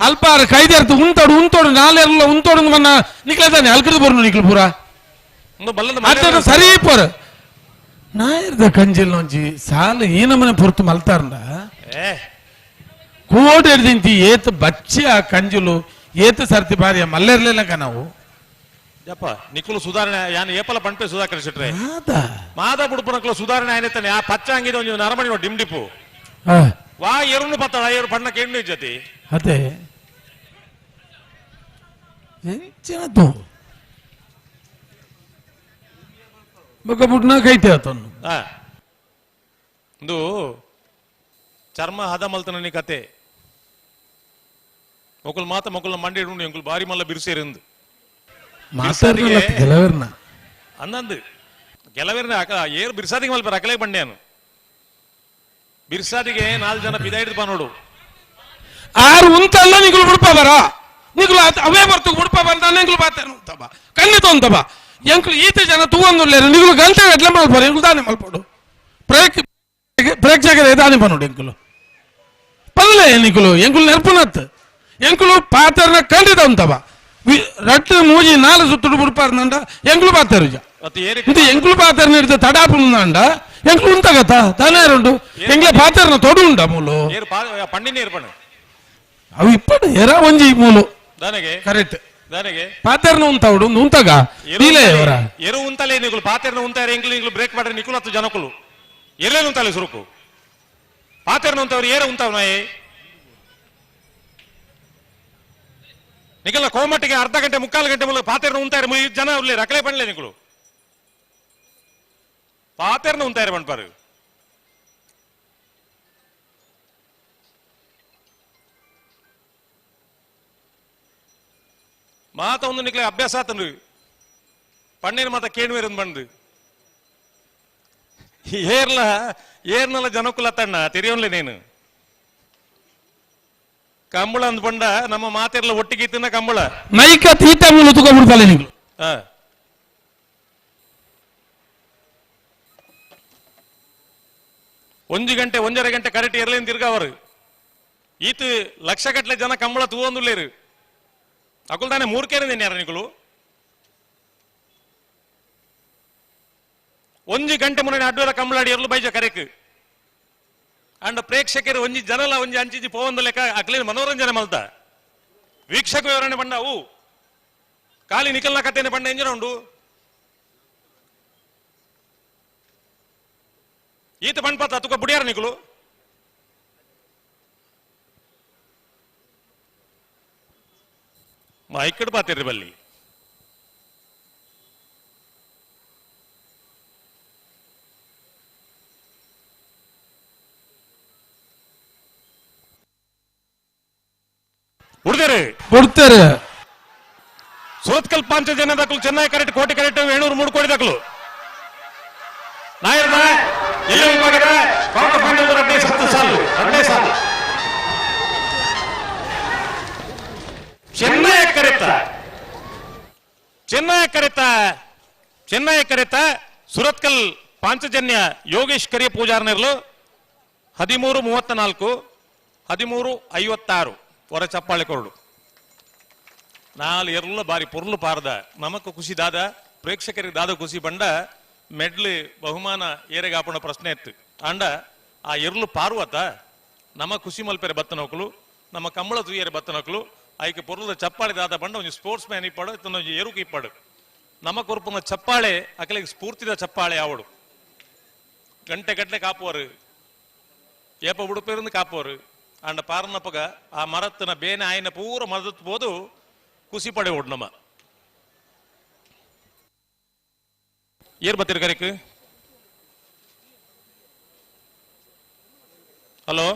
ಅಲ್ಪ ಕೈದೇರ್ತು ಉಂತೋಡು ಉಂತೋಡು ನಾಲೆಲ್ಲ ಉಂತೋಡು ಮನ್ನ ನಿಕ್ಲದಾನೆ ಅಲ್ಕದ ಬರು ನಿಕ್ಲು ಪೂರ ಅದೇ ಸರಿ ಪೋರ್ ನಾಯರ್ದ ಕಂಜಿಲ್ ಒಂಜಿ ಸಾಲ ಏನಮನೆ ಪೊರ್ತು ಮಲ್ತಾರಂದ ಕೋಟಿ ಹಿಡ್ದಿಂತಿ ಏತ್ ಬಚ್ಚಿ ಆ ಕಂಜುಲು ಏತ್ ಸರ್ತಿ ಬಾರಿಯ ಮಲ್ಲೆರ್ಲಿಲ್ಲ ನಾವು ಯಪ್ಪ ನಿಕ್ಕುಲು ಸುಧಾರಣೆ ಯಾನ್ ಏಪಲ ಪಂಪೆ ಸುಧಾಕರ್ ಶೆಟ್ರೆ ಮಾದ ಬುಡುಪನಕ್ಲು ಸುಧಾರಣೆ ಆಯ್ತಾನೆ ಆ ಪಚ್ಚ ಅಂಗಿದ ಒಂಜಿ ನರಮಣಿ ನೋಡಿ ಡಿಂಡಿಪು ವಾ ಎರುನು ಪತ್ತಡ ಏರು ಪಣ್ಣ ಕೆಣ್ಣು ಜೊತೆ ಅದೇ ಎಂಚಿನದು ಬೊಕ್ಕ ಬುಡ್ನ ಕೈತೆ ಆತನ್ನು ಒಂದು ಚರ್ಮ ಹದ ಮಲ್ತನ ಕತೆ ಮೊಕುಲ್ ಮಾತ ಮೊಕುಲ್ನ ಮಂಡಿ ಇಡು ಎಂಕುಲು ಬಾರಿ ಮಲ್ಲ ಬಿರುಸೇರಿಂದು ಮಾತಾಡಲ್ಲ ಕೆಲವರ್ನ ಅಂದಂದು ಕೆಲವರ್ನ ಏರು ಬಿರ್ಸಾದಿಗೆ ಮಲ್ಪ ಅಕಲೇ ಬಂಡ್ಯಾನು ಬಿರ್ಸಾದಿಗೆ ನಾಲ್ಕು ಜನ ಬಿದ ಹಿಡಿದು ನೋಡು ಆರು ಉಂತಲ್ಲ ನಿಗುಲು ಬುಡ್ಪ ಬರ ನಿಗುಲು ಅವೇ ಬರ್ತು ಬುಡ್ಪ ಬಂದ ನಿಗುಲು ಬಾತಾರ ಉಂತಬ ಖಂಡಿತ ಉಂತಬ ಎಂಕುಲು ಈತ ಜನ ತೂವಂದುಲ್ಲೇರು ನಿಗುಲು ಗಂಟೆ ಎಟ್ಲೆ ಮಲ್ಪರು ಎಂಕುಲು ದಾನೆ ಮಲ್ಪಡು ಪ್ರೇಕ್ಷಕರೇ ದಾನೆ ಪನೋಡು ಎಂಕುಲು ಪಲ್ಲೆ ನಿಗುಲು ಎಂಕುಲು ನೆರ್ಪುನತ್ ಎಂಕುಲು ಪಾತರ್ನ ಖಂಡಿತ ಉಂತಬ ರಟ್ಟು ಮೂಜಿ ನಾಲು ಸುತ್ತುಡು ಬುಡ್ಪಾರ್ನಂಡ ಎಂಕುಲು ಪಾತಾರು ಇದು ಎಂಕುಲು ಪಾತರ್ನ ಹಿಡಿದು ತಡಾಪುಂಡ ಎಂಕುಲು ಉಂತಗತ್ತ ತಾನೇ ಉಂಟು ಎಂಗ್ಲೆ ಪಾತರ್ನ ತೊಡು ಉಂಡ ಮೂಲು ಅವು ಇಪ್ಪಡು ಎರ ಒಂಜಿ ಮೂಲು ಕರೆಕ್ಟ್ ಪಾತರ್ನ ಉಂತಾವುಡು ಉಂತಾಗ ನೀಲೇ ಅವರ ಎರು ಉಂತಲೇ ನಿಗುಲು ಪಾತರ್ನ ಉಂತಾರೆ ಎಂಕ್ಲು ಇಂಗ್ಲು ಬ್ರೇಕ್ ಮಾಡ್ರೆ ನಿಕುಲು ಹತ್ತು ಜನಕುಲು ಎಲ್ಲೇನು ಉಂತಾಲೆ ಸುರುಕು ಪಾತರ್ನ ಉಂತವ್ರು ಏರ ಉಂತಾವ್ ನಾಯಿ ನಿಕಲ್ಲ ಕೋಮಟ್ಟಿಗೆ ಅರ್ಧ ಗಂಟೆ ಮುಕ್ಕಾಲು ಗಂಟೆ ಮೂಲಕ ಪಾತೆರ್ನ ಉಂತಾರೆ ಜನ ಉರ್ಲಿ ರಕಲೆ ಪಣ್ಲೆ ನಿಕುಲು ಪಾತೆರ್ನ ಉಂತಾರೆ ಪಣ್ಪಾರು ಮಾತ ಒಂದು ನಿಕ್ಲೆ ಅಭ್ಯಾಸ ಆತನ್ರಿ ಪಣ್ಣೇನು ಮಾತ ಕೇಣುವೇರಂದು ಬಂದು ಏರ್ಲ ಏರ್ನಲ್ಲ ಜನಕ್ಕುಲ ತಣ್ಣ ತೆರಿಯೋನ್ಲೆ ನೀನು ಕಂಬಳ ಅಂದ್ ಬಂಡ ನಮ್ಮ ಮಾತೆರ್ಲ ಒಟ್ಟಿಗೆ ತಿನ್ನ ಕಂಬಳ ಮೈಕ ತೀತ ಮೂಲ ತಗೊಂಡ್ಬಿಡ್ತಾಳೆ ನೀವು ಒಂಜು ಗಂಟೆ ಒಂಜರೆ ಗಂಟೆ ಕರೆಕ್ಟ್ ಇರ್ಲೇನು ತಿರ್ಗಾವರು ಈತ ಲಕ್ಷ ಗಟ್ಟಲೆ ಜನ ಕಂಬಳ ತೂವೊಂದುಲ್ಲೇರು ಅಕುಲ್ ತಾನೆ ಮೂರ್ಕೇನೆ ಯಾರ ನಿಕುಲು ಒಂಜು ಗಂಟೆ ಮುನ್ನ ಅಡ್ಡೋರ ಕಂಬಳಾಡಿ ಎರ್ಲು ಬೈಜ ಕರೆಕ್ ಅಂಡ್ ಪ್ರೇಕ್ಷಕರು ಒಂಜಿ ಜನಲ ಒಂಜಿ ಅಂಚಿಜಿ ಪೋವಂದ ಲೆಕ್ಕ ಅಕ್ಲೇನು ಮನೋರಂಜನೆ ಮಲ್ತ ವೀಕ್ಷಕ ವಿವರಣೆ ಬಂಡ ಅವು ಖಾಲಿ ನಿಕಲ್ನ ಕಥೆನೆ ಬಂಡ ಎಂಜನ ಉಂಡು ಈತ ಬಂಡ್ಪಾತ ಅತುಕ ಬುಡಿಯಾರ ನಿಕುಲು ಮಾ ಇಕ್ಕಡ ಪಾತಿರ್ರಿ ಬಲ್ಲಿ ಉಡ್ದೇರಿ ಕೊಡ್ತಾರೆ ಸೋತ್ಕಲ್ ಪಾಂಚಜನ್ಯ ದಾಖಲು ಚೆನ್ನೈ ಕರೆಕ್ಟ್ ಕೋಟಿ ಕರೆಕ್ಟ್ ಏಳ್ನೂರು ಮೂರು ಕೋಟಿ ದಾಖಲು ನಾಯರ್ನ ಎಲ್ಲ ವಿಭಾಗದ ಕ್ವಾರ್ಟರ್ ಫೈನಲ್ ಎರಡನೇ ಸತ್ತು ಸಾಲು ಎರಡನೇ ಸಾಲು ಚೆನ್ನೈ ಕರೆತ ಚೆನ್ನೈ ಕರೆತ ಚೆನ್ನೈ ಕರೆತ ಸುರತ್ಕಲ್ ಪಾಂಚಜನ್ಯ ಯೋಗೇಶ್ ಕರಿಯ ಪೂಜಾರ್ನಿರ್ಲು 13:34 13:56 ಹೊರ ಚಪ್ಪಾಳೆ ಕೊರಡು ನಾಲ್ ಎರ್ಲ ಬಾರಿ ಪೊರ್ಲು ಪಾರ್ದ ನಮಕ್ ಖುಷಿ ದಾದ. ಪ್ರೇಕ್ಷಕರಿಗೆ ದಾದ ಖುಷಿ ಬಂಡ ಮೆಡ್ಲು ಬಹುಮಾನ ಏರೆಗಾಪಣ ಪ್ರಶ್ನೆ ಇತ್ತು. ಆಂಡ ಆ ಎರ್ಲು ಪಾರ್ವತ ನಮ್ಮ ಖುಷಿ ಮಲ್ಪೆರೆ ಬತ್ತನೋಕಲು, ನಮ್ಮ ಕಂಬಳ ತುಯ್ಯರೆ ಬತ್ತನೋಕಲು, ಐಕೆ ಪೊರ್ಲದ ಚಪ್ಪಾಳೆ ದಾದ ಬಂಡ ಒಂಜಿ ಸ್ಪೋರ್ಟ್ಸ್ ಮ್ಯಾನ್ ಇಪ್ಪಾಡು, ಇತ್ತೊಂದು ಒಂಜಿ ಎರುಕು ಇಪ್ಪಾಡು. ನಮ್ಮ ಕೊರ್ಪುನ ಚಪ್ಪಾಳೆ ಅಕಲಿಗೆ ಸ್ಫೂರ್ತಿದ ಚಪ್ಪಾಳೆ ಆವಡು. ಗಂಟೆ ಗಟ್ಟಲೆ ಕಾಪುವರು, ಏಪ ಉಡುಪಿರಂದು ಕಾಪುವರು. ಅಂಡ ಪಾರನಪಗ ಆ ಮರತ್ತನ ಬೇನೆ ಆಯ್ನ ಪೂರ ಮದತ್ ಬೋದು ಖುಷಿ ಪಡೆ ಓಡ್ ನಮ್ಮ. ಏರ್ ಬತ್ತೀರಿ ಕರೆಕ್? ಹಲೋ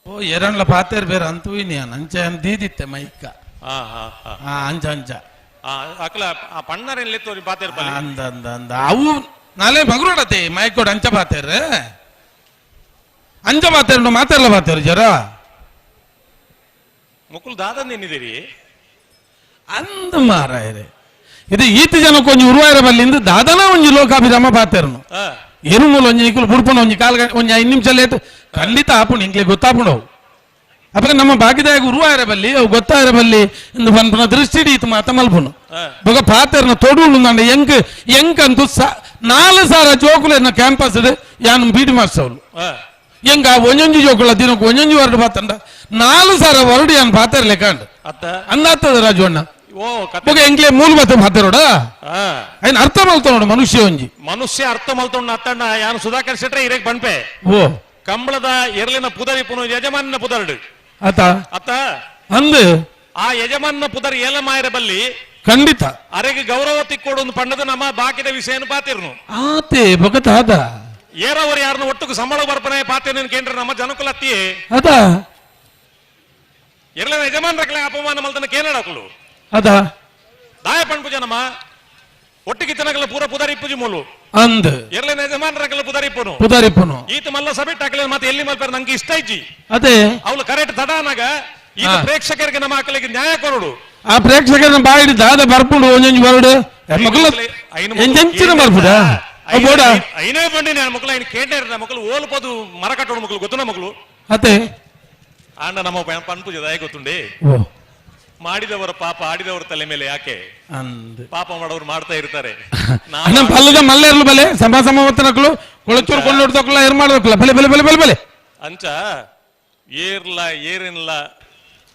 ಓ ಎರಣ್ಲ ಪಾತೇರ್ ಬೇರೆ ಅಂತೂ ನಾನು ಅಂಚ ದೀದಿತ್ತೆ ಮೈಕ. ಅಂಚ ಅಂಚ ಅಕಲ ಆ ಪಣ್ಣರೆಲ್ಲ ತೋರಿ ಪಾತೇರ್ ಅಂದ ಅಂದ ಅಂದ ಅವು ನಾಳೆ ಮಗುರೋಡತೆ ಮೈಕೋಡ್ ಅಂಚ ಪಾತೇರ್ ಅಂಚ ಪಾತೇರ್ ಮಾತಾಡಲ್ಲ ಪಾತೇರು ಜರ ಮುಕುಲ್ ದಾದ ನಿನ್ನಿದ್ದೀರಿ ಅಂದ ಮಾರಾಯರೆ. ಇದು ಈತ ಜನಕ್ಕೆ ಒಂಜಿ ಉರುವಾಯರ ಬಲ್ಲಿಂದ ದಾದನ ಒಂಜಿ ಲೋಕಾಭಿರಾಮ ಪಾತೇರ್ನು ಎರುಮೂಲ ಒಂಜಿ ನಿಕುಲು ಬುಡ್ಪಣ ಒಂಜಿ ಕಾಲ್ ಒಂಜಿ 5 ನಿಮಿಷ ಲೇಟ್ ಖಂಡಿತ ಆಪುಂಡು, ಇಂಕ್ಲೆ ಗೊತ್ತಾಪುಂಡು ಅವು. ಅಪ್ಪ ನಮ್ಮ ಬಾಕಿದಾಗ ಉರುವಾಯರ ಬಲ್ಲಿ ಅವು ಗೊತ್ತಾಯರ ಬಲ್ಲಿ ಇಂದು ಪನ್ಪುನ ದೃಷ್ಟಿ ಈತ ಮಾತ ಮಲ್ಪುನು ಬೊಕ ಪಾತೇರ್ನ ತೊಡುಂಡು ಎಂಕ್ ಎಂಕಂತೂ 4000 ಜೋಕುಲೆನ ಕ್ಯಾಂಪಸ್ ಯಾನ್ ಬೀಡಿ ಮಾಸ್ಟರ್ ಅವಳು ಎಂಕ ಒಂಜೊಂಜಿ ಜೋಕುಲ ದಿನಕ್ಕೆ ಒಂಜೊಂಜಿ ವರ್ಡ್ ಪಾತಂಡ 4000 ವರ್ಡ್ ಯಾನ್ ಪಾತೇರ್ ಲೆಕ್ಕಂಡು ಅಂದಾಗ್ತದ ರಾಜು ಅಣ್ಣ. ಬೊಕ ಎಂಕ್ಲೆ ಮೂಲ ಬತ್ತ ಪಾತೇರೋಡ ಅಯ್ನ ಅರ್ಥ ಮಲ್ತೋಡು ಮನುಷ್ಯ ಒಂಜಿ ಮನುಷ್ಯ ಅರ್ಥ ಮಲ್ತೋಣ ಅತ್ತಣ್ಣ. ಯಾನು ಸುಧಾಕರ್ ಶೆಟ್ರೆ ಇರೇಕ್ ಬನ್ಪೆ ಓ ಕಂಬಳದ ಎರಲಿನ ಪುದರಿ ಪುನ ಯಜಮಾನನ ಪುದರ್ಡು ಅತ ಅತ್ತ ಅಂದು ಆ ಯಜಮಾನನ ಪುದರ್ ಏಲ ಮಾಯರ ಬಲ್ಲಿ ಖಂಡಿತ ಅರೆಗೆ ಗೌರವ ತಿಕ್ಕೋಡು ಒಂದು ಪಣ್ಣದ ನಮ್ಮ ಬಾಕಿದ ವಿಷಯನು ಪಾತಿರ್ನು ಆತೆ ಬೊಕತ ಅದ ಏರವರು ಯಾರನ್ನ ಒಟ್ಟುಕು ಸಂಬಳ ಬರ್ಪನೆ ಪಾತೇನ ಕೇಂದ್ರ ನಮ್ಮ ಜನಕುಲ ಅತ್ತಿಯೇ ಅದ ಎರಲಿನ ಯಜಮಾನರಕ್ಲೆ ಅಪಮಾನ ಮಲ್ತನ ಕೇನಡಕಲು ಅದ ದಾಯ ಪಣ್ಪು ಜನಮ್ಮ ಒಟ್ಟಿಗೆ ತನಕಲ ಪೂರ ಪುದಾರಿ ಪೂಜೆ ಮೂಲು ಅಂದ್ ಎರಲಿನ ಯಜಮಾನರಕಲ ಪುದಾರಿಪ್ಪನು ಪುದಾರಿಪ್ಪನು ಈತ ಮಲ್ಲ ಸಬಿಟ್ ಹಾಕಲಿ ಮತ್ತೆ ಎಲ್ಲಿ ಮಲ್ಪಾರ ನಂಗೆ ಇಷ್ಟ ಇಜ್ಜಿ ಅದೇ ಅವಳು ಕರೆಕ್ಟ್ ತಡಾನಾಗ ಈತ ಪ್ರೇಕ್ಷಕರಿಗೆ ನಮ್ಮ ಆಕಲಿಗೆ ನ್ಯಾಯ ಕೊರಡು. ಆ ಪ್ರೇಕ್ಷಕರನ್ನ ಬಾಯಿಡಿ ದಾದ ಬರ್ಪುಂಡು ಒಂಜೊಂಜಿ ಬರಡು ಮಕ್ಕಳು ಎಂಚೆಂಚಿನ ಬರ್ಪುಡ ಬೋಡ ಐನೇ ಬಂಡಿ ನಾನು ಮಕ್ಕಳು ಐನು ಕೇಂದ್ರ ಮಕ್ಕಳು ಓಲ್ಪದು ಮರ ಕಟ್ಟೋಡು ಮಕ್ಕಳು ಗೊತ್ತನ ಮಕ್ಕಳು ಅದೇ ಆಂಡ ನಮ್ಮ ಪನ್ಪುಜ ದಾಯ ಗೊತ್ತುಂಡೆ ಮಾಡಿದವರ ಪಾಪ ಆಡಿದವರ ತಲೆ ಮೇಲೆ ಯಾಕೆ ಪಾಪ ಮಾಡೋರು ಮಾಡ್ತಾ ಇರ್ತಾರೆ. ಪಲ್ಲದ ಮಲ್ಲೇರ್ಲು ಬಲೆ ಸಮ ಸಮವತ್ತನಕ್ಲು ಕೊಳಚೂರು ಕೊಂಡೋಡ್ತಕ್ಕಲ್ಲ ಏರ್ ಮಾಡ್ಬೇಕಲ್ಲ ಬಲೆ ಬಲೆ ಬಲೆ ಬಲೆ ಬಲೆ ಅಂಚ ಏರ್ಲ ಏರಿನ್ಲ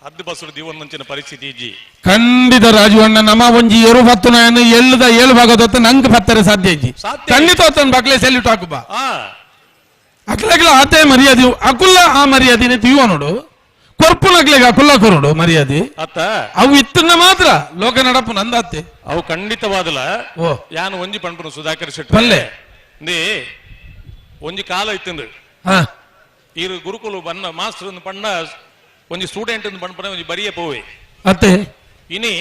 ಹದ್ದು ಬಸ್ಸು ದಿವನ್ ಮುಂಚಿನ ಪರಿಸ್ಥಿತಿ ಇಜ್ಜಿ ಖಂಡಿತ ರಾಜು ಅಣ್ಣ. ನಮ್ಮ ಒಂಜಿ ಏರು ಬತ್ತು ನಾನು ಎಳ್ಳುದ ಏಳು ಭಾಗದ ನಂಗೆ ಬತ್ತಾರೆ ಸಾಧ್ಯ ಇಜ್ಜಿ ಖಂಡಿತ ಹೊತ್ತನ್ ಬಕ್ಲೆ ಸೆಲ್ಯೂಟ್ ಹಾಕುಬಾ ಅಕ್ಲಕ್ಲ ಆತೆ ಮರ್ಯಾದೆ ಅಕುಲ್ಲ ಆ ಮರ್ಯಾದಿನೇ ತೀವ ನೋಡು ಕೊರ್ಪುನಕ್ಲೆಗ ಅಕುಲ್ಲ ಕೊರಡು ಮರ್ಯಾದೆ ಅತ್ತ ಅವು ಇತ್ತನ್ನ ಮಾತ್ರ ಲೋಕ ನಡಪು ನಂದಾತೆ ಅವು ಖಂಡಿತವಾದಲ. ಓ ಯಾನು ಒಂಜಿ ಪಣ್ಪುನು ಸುಧಾಕರ್ ಶೆಟ್ಟಿ ಪಲ್ಲೆ ಇಂದೇ ಒಂಜಿ ಕಾಲ ಇತ್ತಂದು ಈರು ಗುರುಕುಲು ಬನ್ನ ಮಾಸ್ಟರ್ ಪಣ್ಣ ಒಂಜಿ ಸ್ಟೂಡೆಂಟ್ ಪಣ್ಪುನ ಒಂಜಿ ಬರಿಯ ಪೋವೆ ಅತ್ತೆ ಇನಿ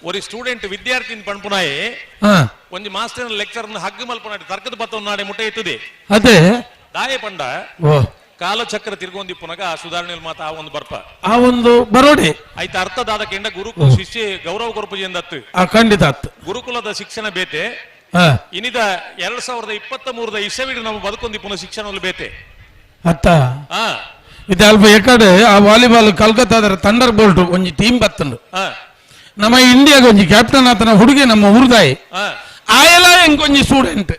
ಒರಿ ಸ್ಟೂಡೆಂಟ್ ವಿದ್ಯಾರ್ಥಿ ಪಣ್ಪುನಾಯೆ ಒಂಜಿ master lecture hug ಮಲ್ಪನಾಡಿ ತರ್ಕದ ಬತ್ತೊಂದು ನಾಡೆ ಮುಟ್ಟೆ ಇತ್ತದೆ ಅದೇ ದಾಯ ಪಂಡ ಕಾಲಚಕ್ರ ತಿರ್ಗೊಂದಿಪ್ಪುನಗ ಆ ಸುಧಾರಣೆ ಮಾತ ಆ ಒಂದು ಬರ್ಪ ಆ ಒಂದು ಬರೋಡೆ ಆಯ್ತು ಅರ್ಥದಾದ ಕೆಂಡ ಗುರುಕುಲ ಶಿಷ್ಯ ಗೌರವ ಕೊರಪುಜಿಂದತ್ತು ಖಂಡಿತ ಗುರುಕುಲದ ಶಿಕ್ಷಣ ಬೇತೆ ಇನಿದ 2023 ಇಸವಿಡು ನಮ್ಮ ಬದುಕೊಂದಿಪ್ಪುನ ಶಿಕ್ಷಣ ಬೇತೆ ಅತ್ತ ಇದು ಅಲ್ಪ ಎಕಡೆ ಆ ವಾಲಿಬಾಲ್ ಕಲ್ಕತ್ತಾದ ಥಂಡರ್ ಬೋಲ್ಟ್ ಒಂಜಿ ಟೀಮ್ ಬತ್ತಂಡು ನಮ್ಮ ಇಂಡಿಯಾಗ ಒಂಜಿ ಕ್ಯಾಪ್ಟನ್ ಆತನ ಹುಡುಗಿ ನಮ್ಮ ಊರ್ದಾಯಿ ಆಯಲ ಎಂಕೊಂಜಿ ಸ್ಟೂಡೆಂಟ್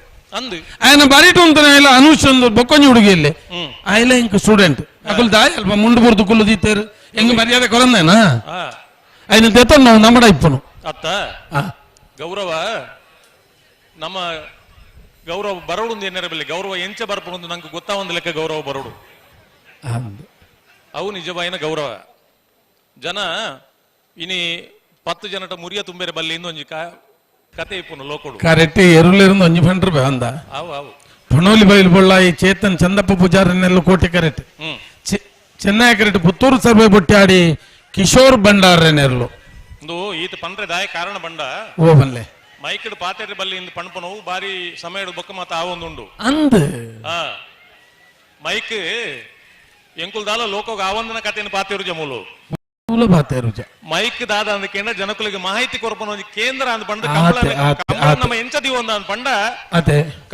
ಆಯನ ಬರಿಟು ಅಂತ ಇಲ್ಲ ಅನುಷ್ ಒಂದು ಬೊಕ್ಕೊಂಜಿ ಹುಡುಗಿ ಇಲ್ಲಿ ಆಯಲ ಎಂಕ್ ಸ್ಟೂಡೆಂಟ್ ಅಕುಲ್ ದಾಯಿ ಅಲ್ಪ ಮುಂಡು ಬುರ್ದು ಕುಲ್ಲು ದೀತೇರು ಎಂಗ್ ಮರ್ಯಾದೆ ಕೊರಂದೇನಾ ಆಯ್ನ ತೆತ್ತೊಂಡು ನಾವು ನಮ್ಮಡ ಇಪ್ಪನು ಅತ್ತ ಗೌರವ ನಮ್ಮ ಗೌರವ ಬರೋಡು ಏನಾರ ಬಲ್ಲಿ ಗೌರವ ಎಂಚ ಬರ್ಪುಂಡು ನಂಗೆ ಗೊತ್ತಾ ಒಂದು ಲೆಕ್ಕ ಗೌರವ ಬರೋಡು ಅವು ನಿಜವಾಯಿನ ಗೌರವ. ಜನ ಇನಿ 10 ಜನಟ ಮುರಿಯ ತುಂಬೇರೆ ಬಲ್ಲಿ ಇನ್ನೊಂಜಿ ಕತೆ ಇಪ್ಪುನು ಲೋಕೊಡು ಕರೆಕ್ಟ್ ಎರುಲಿருந்து ಒಂಜಿ ಪಂಡ್ರು ಅಂದ ಅವು ಅವು ಪಣೋಲಿ ಬೈಲು ಬೊಳ್ಳಾಯಿ ಚೇತನ್ ಚಂದಪ್ಪ ಪೂಜಾರನ್ನೆಲ್ಲ ಕೋಟೆ correct Chennai correct Puttur survey Botyadi Kishore ಭಂಡಾರನೆರ್ಲು ಒಂದು ಈತ ಪಂಡ್ರೆ ದಾಯ ಕಾರಣ ಬಂಡ ಓ ಬಲ್ಲೆ ಮೈಕಡ್ ಪಾತೆರೆ ಬಲ್ಲಿ ಇಂದು ಪಣ್ಪನವು ಬಾರಿ ಸಮಯ ಬೊಕ್ಕ ಮಾತ ಆ ಒಂದುಂಡು ಅಂದ್ ಮೈಕ್ ಎಂಕುಲ್ ದಾಲ ಲೋಕೋಗ ಆವಂದನ ಕಥೆಯನ್ನು ಪಾತೆರು ಜಮೂಲು ಮೈಕ್ ದಾದ ಅಂದಕೇಂದ್ರ ಜನಕುಲಿಗೆ ಮಾಹಿತಿ ಕೊರಪನ ಒಂಜಿ ಕೇಂದ್ರ ಅಂದ್ ಪಂಡ ಕಂಬಳ ನಮ್ಮ ಎಂಚ ದಿವೊಂದ ಅಂದ್ ಪಂಡ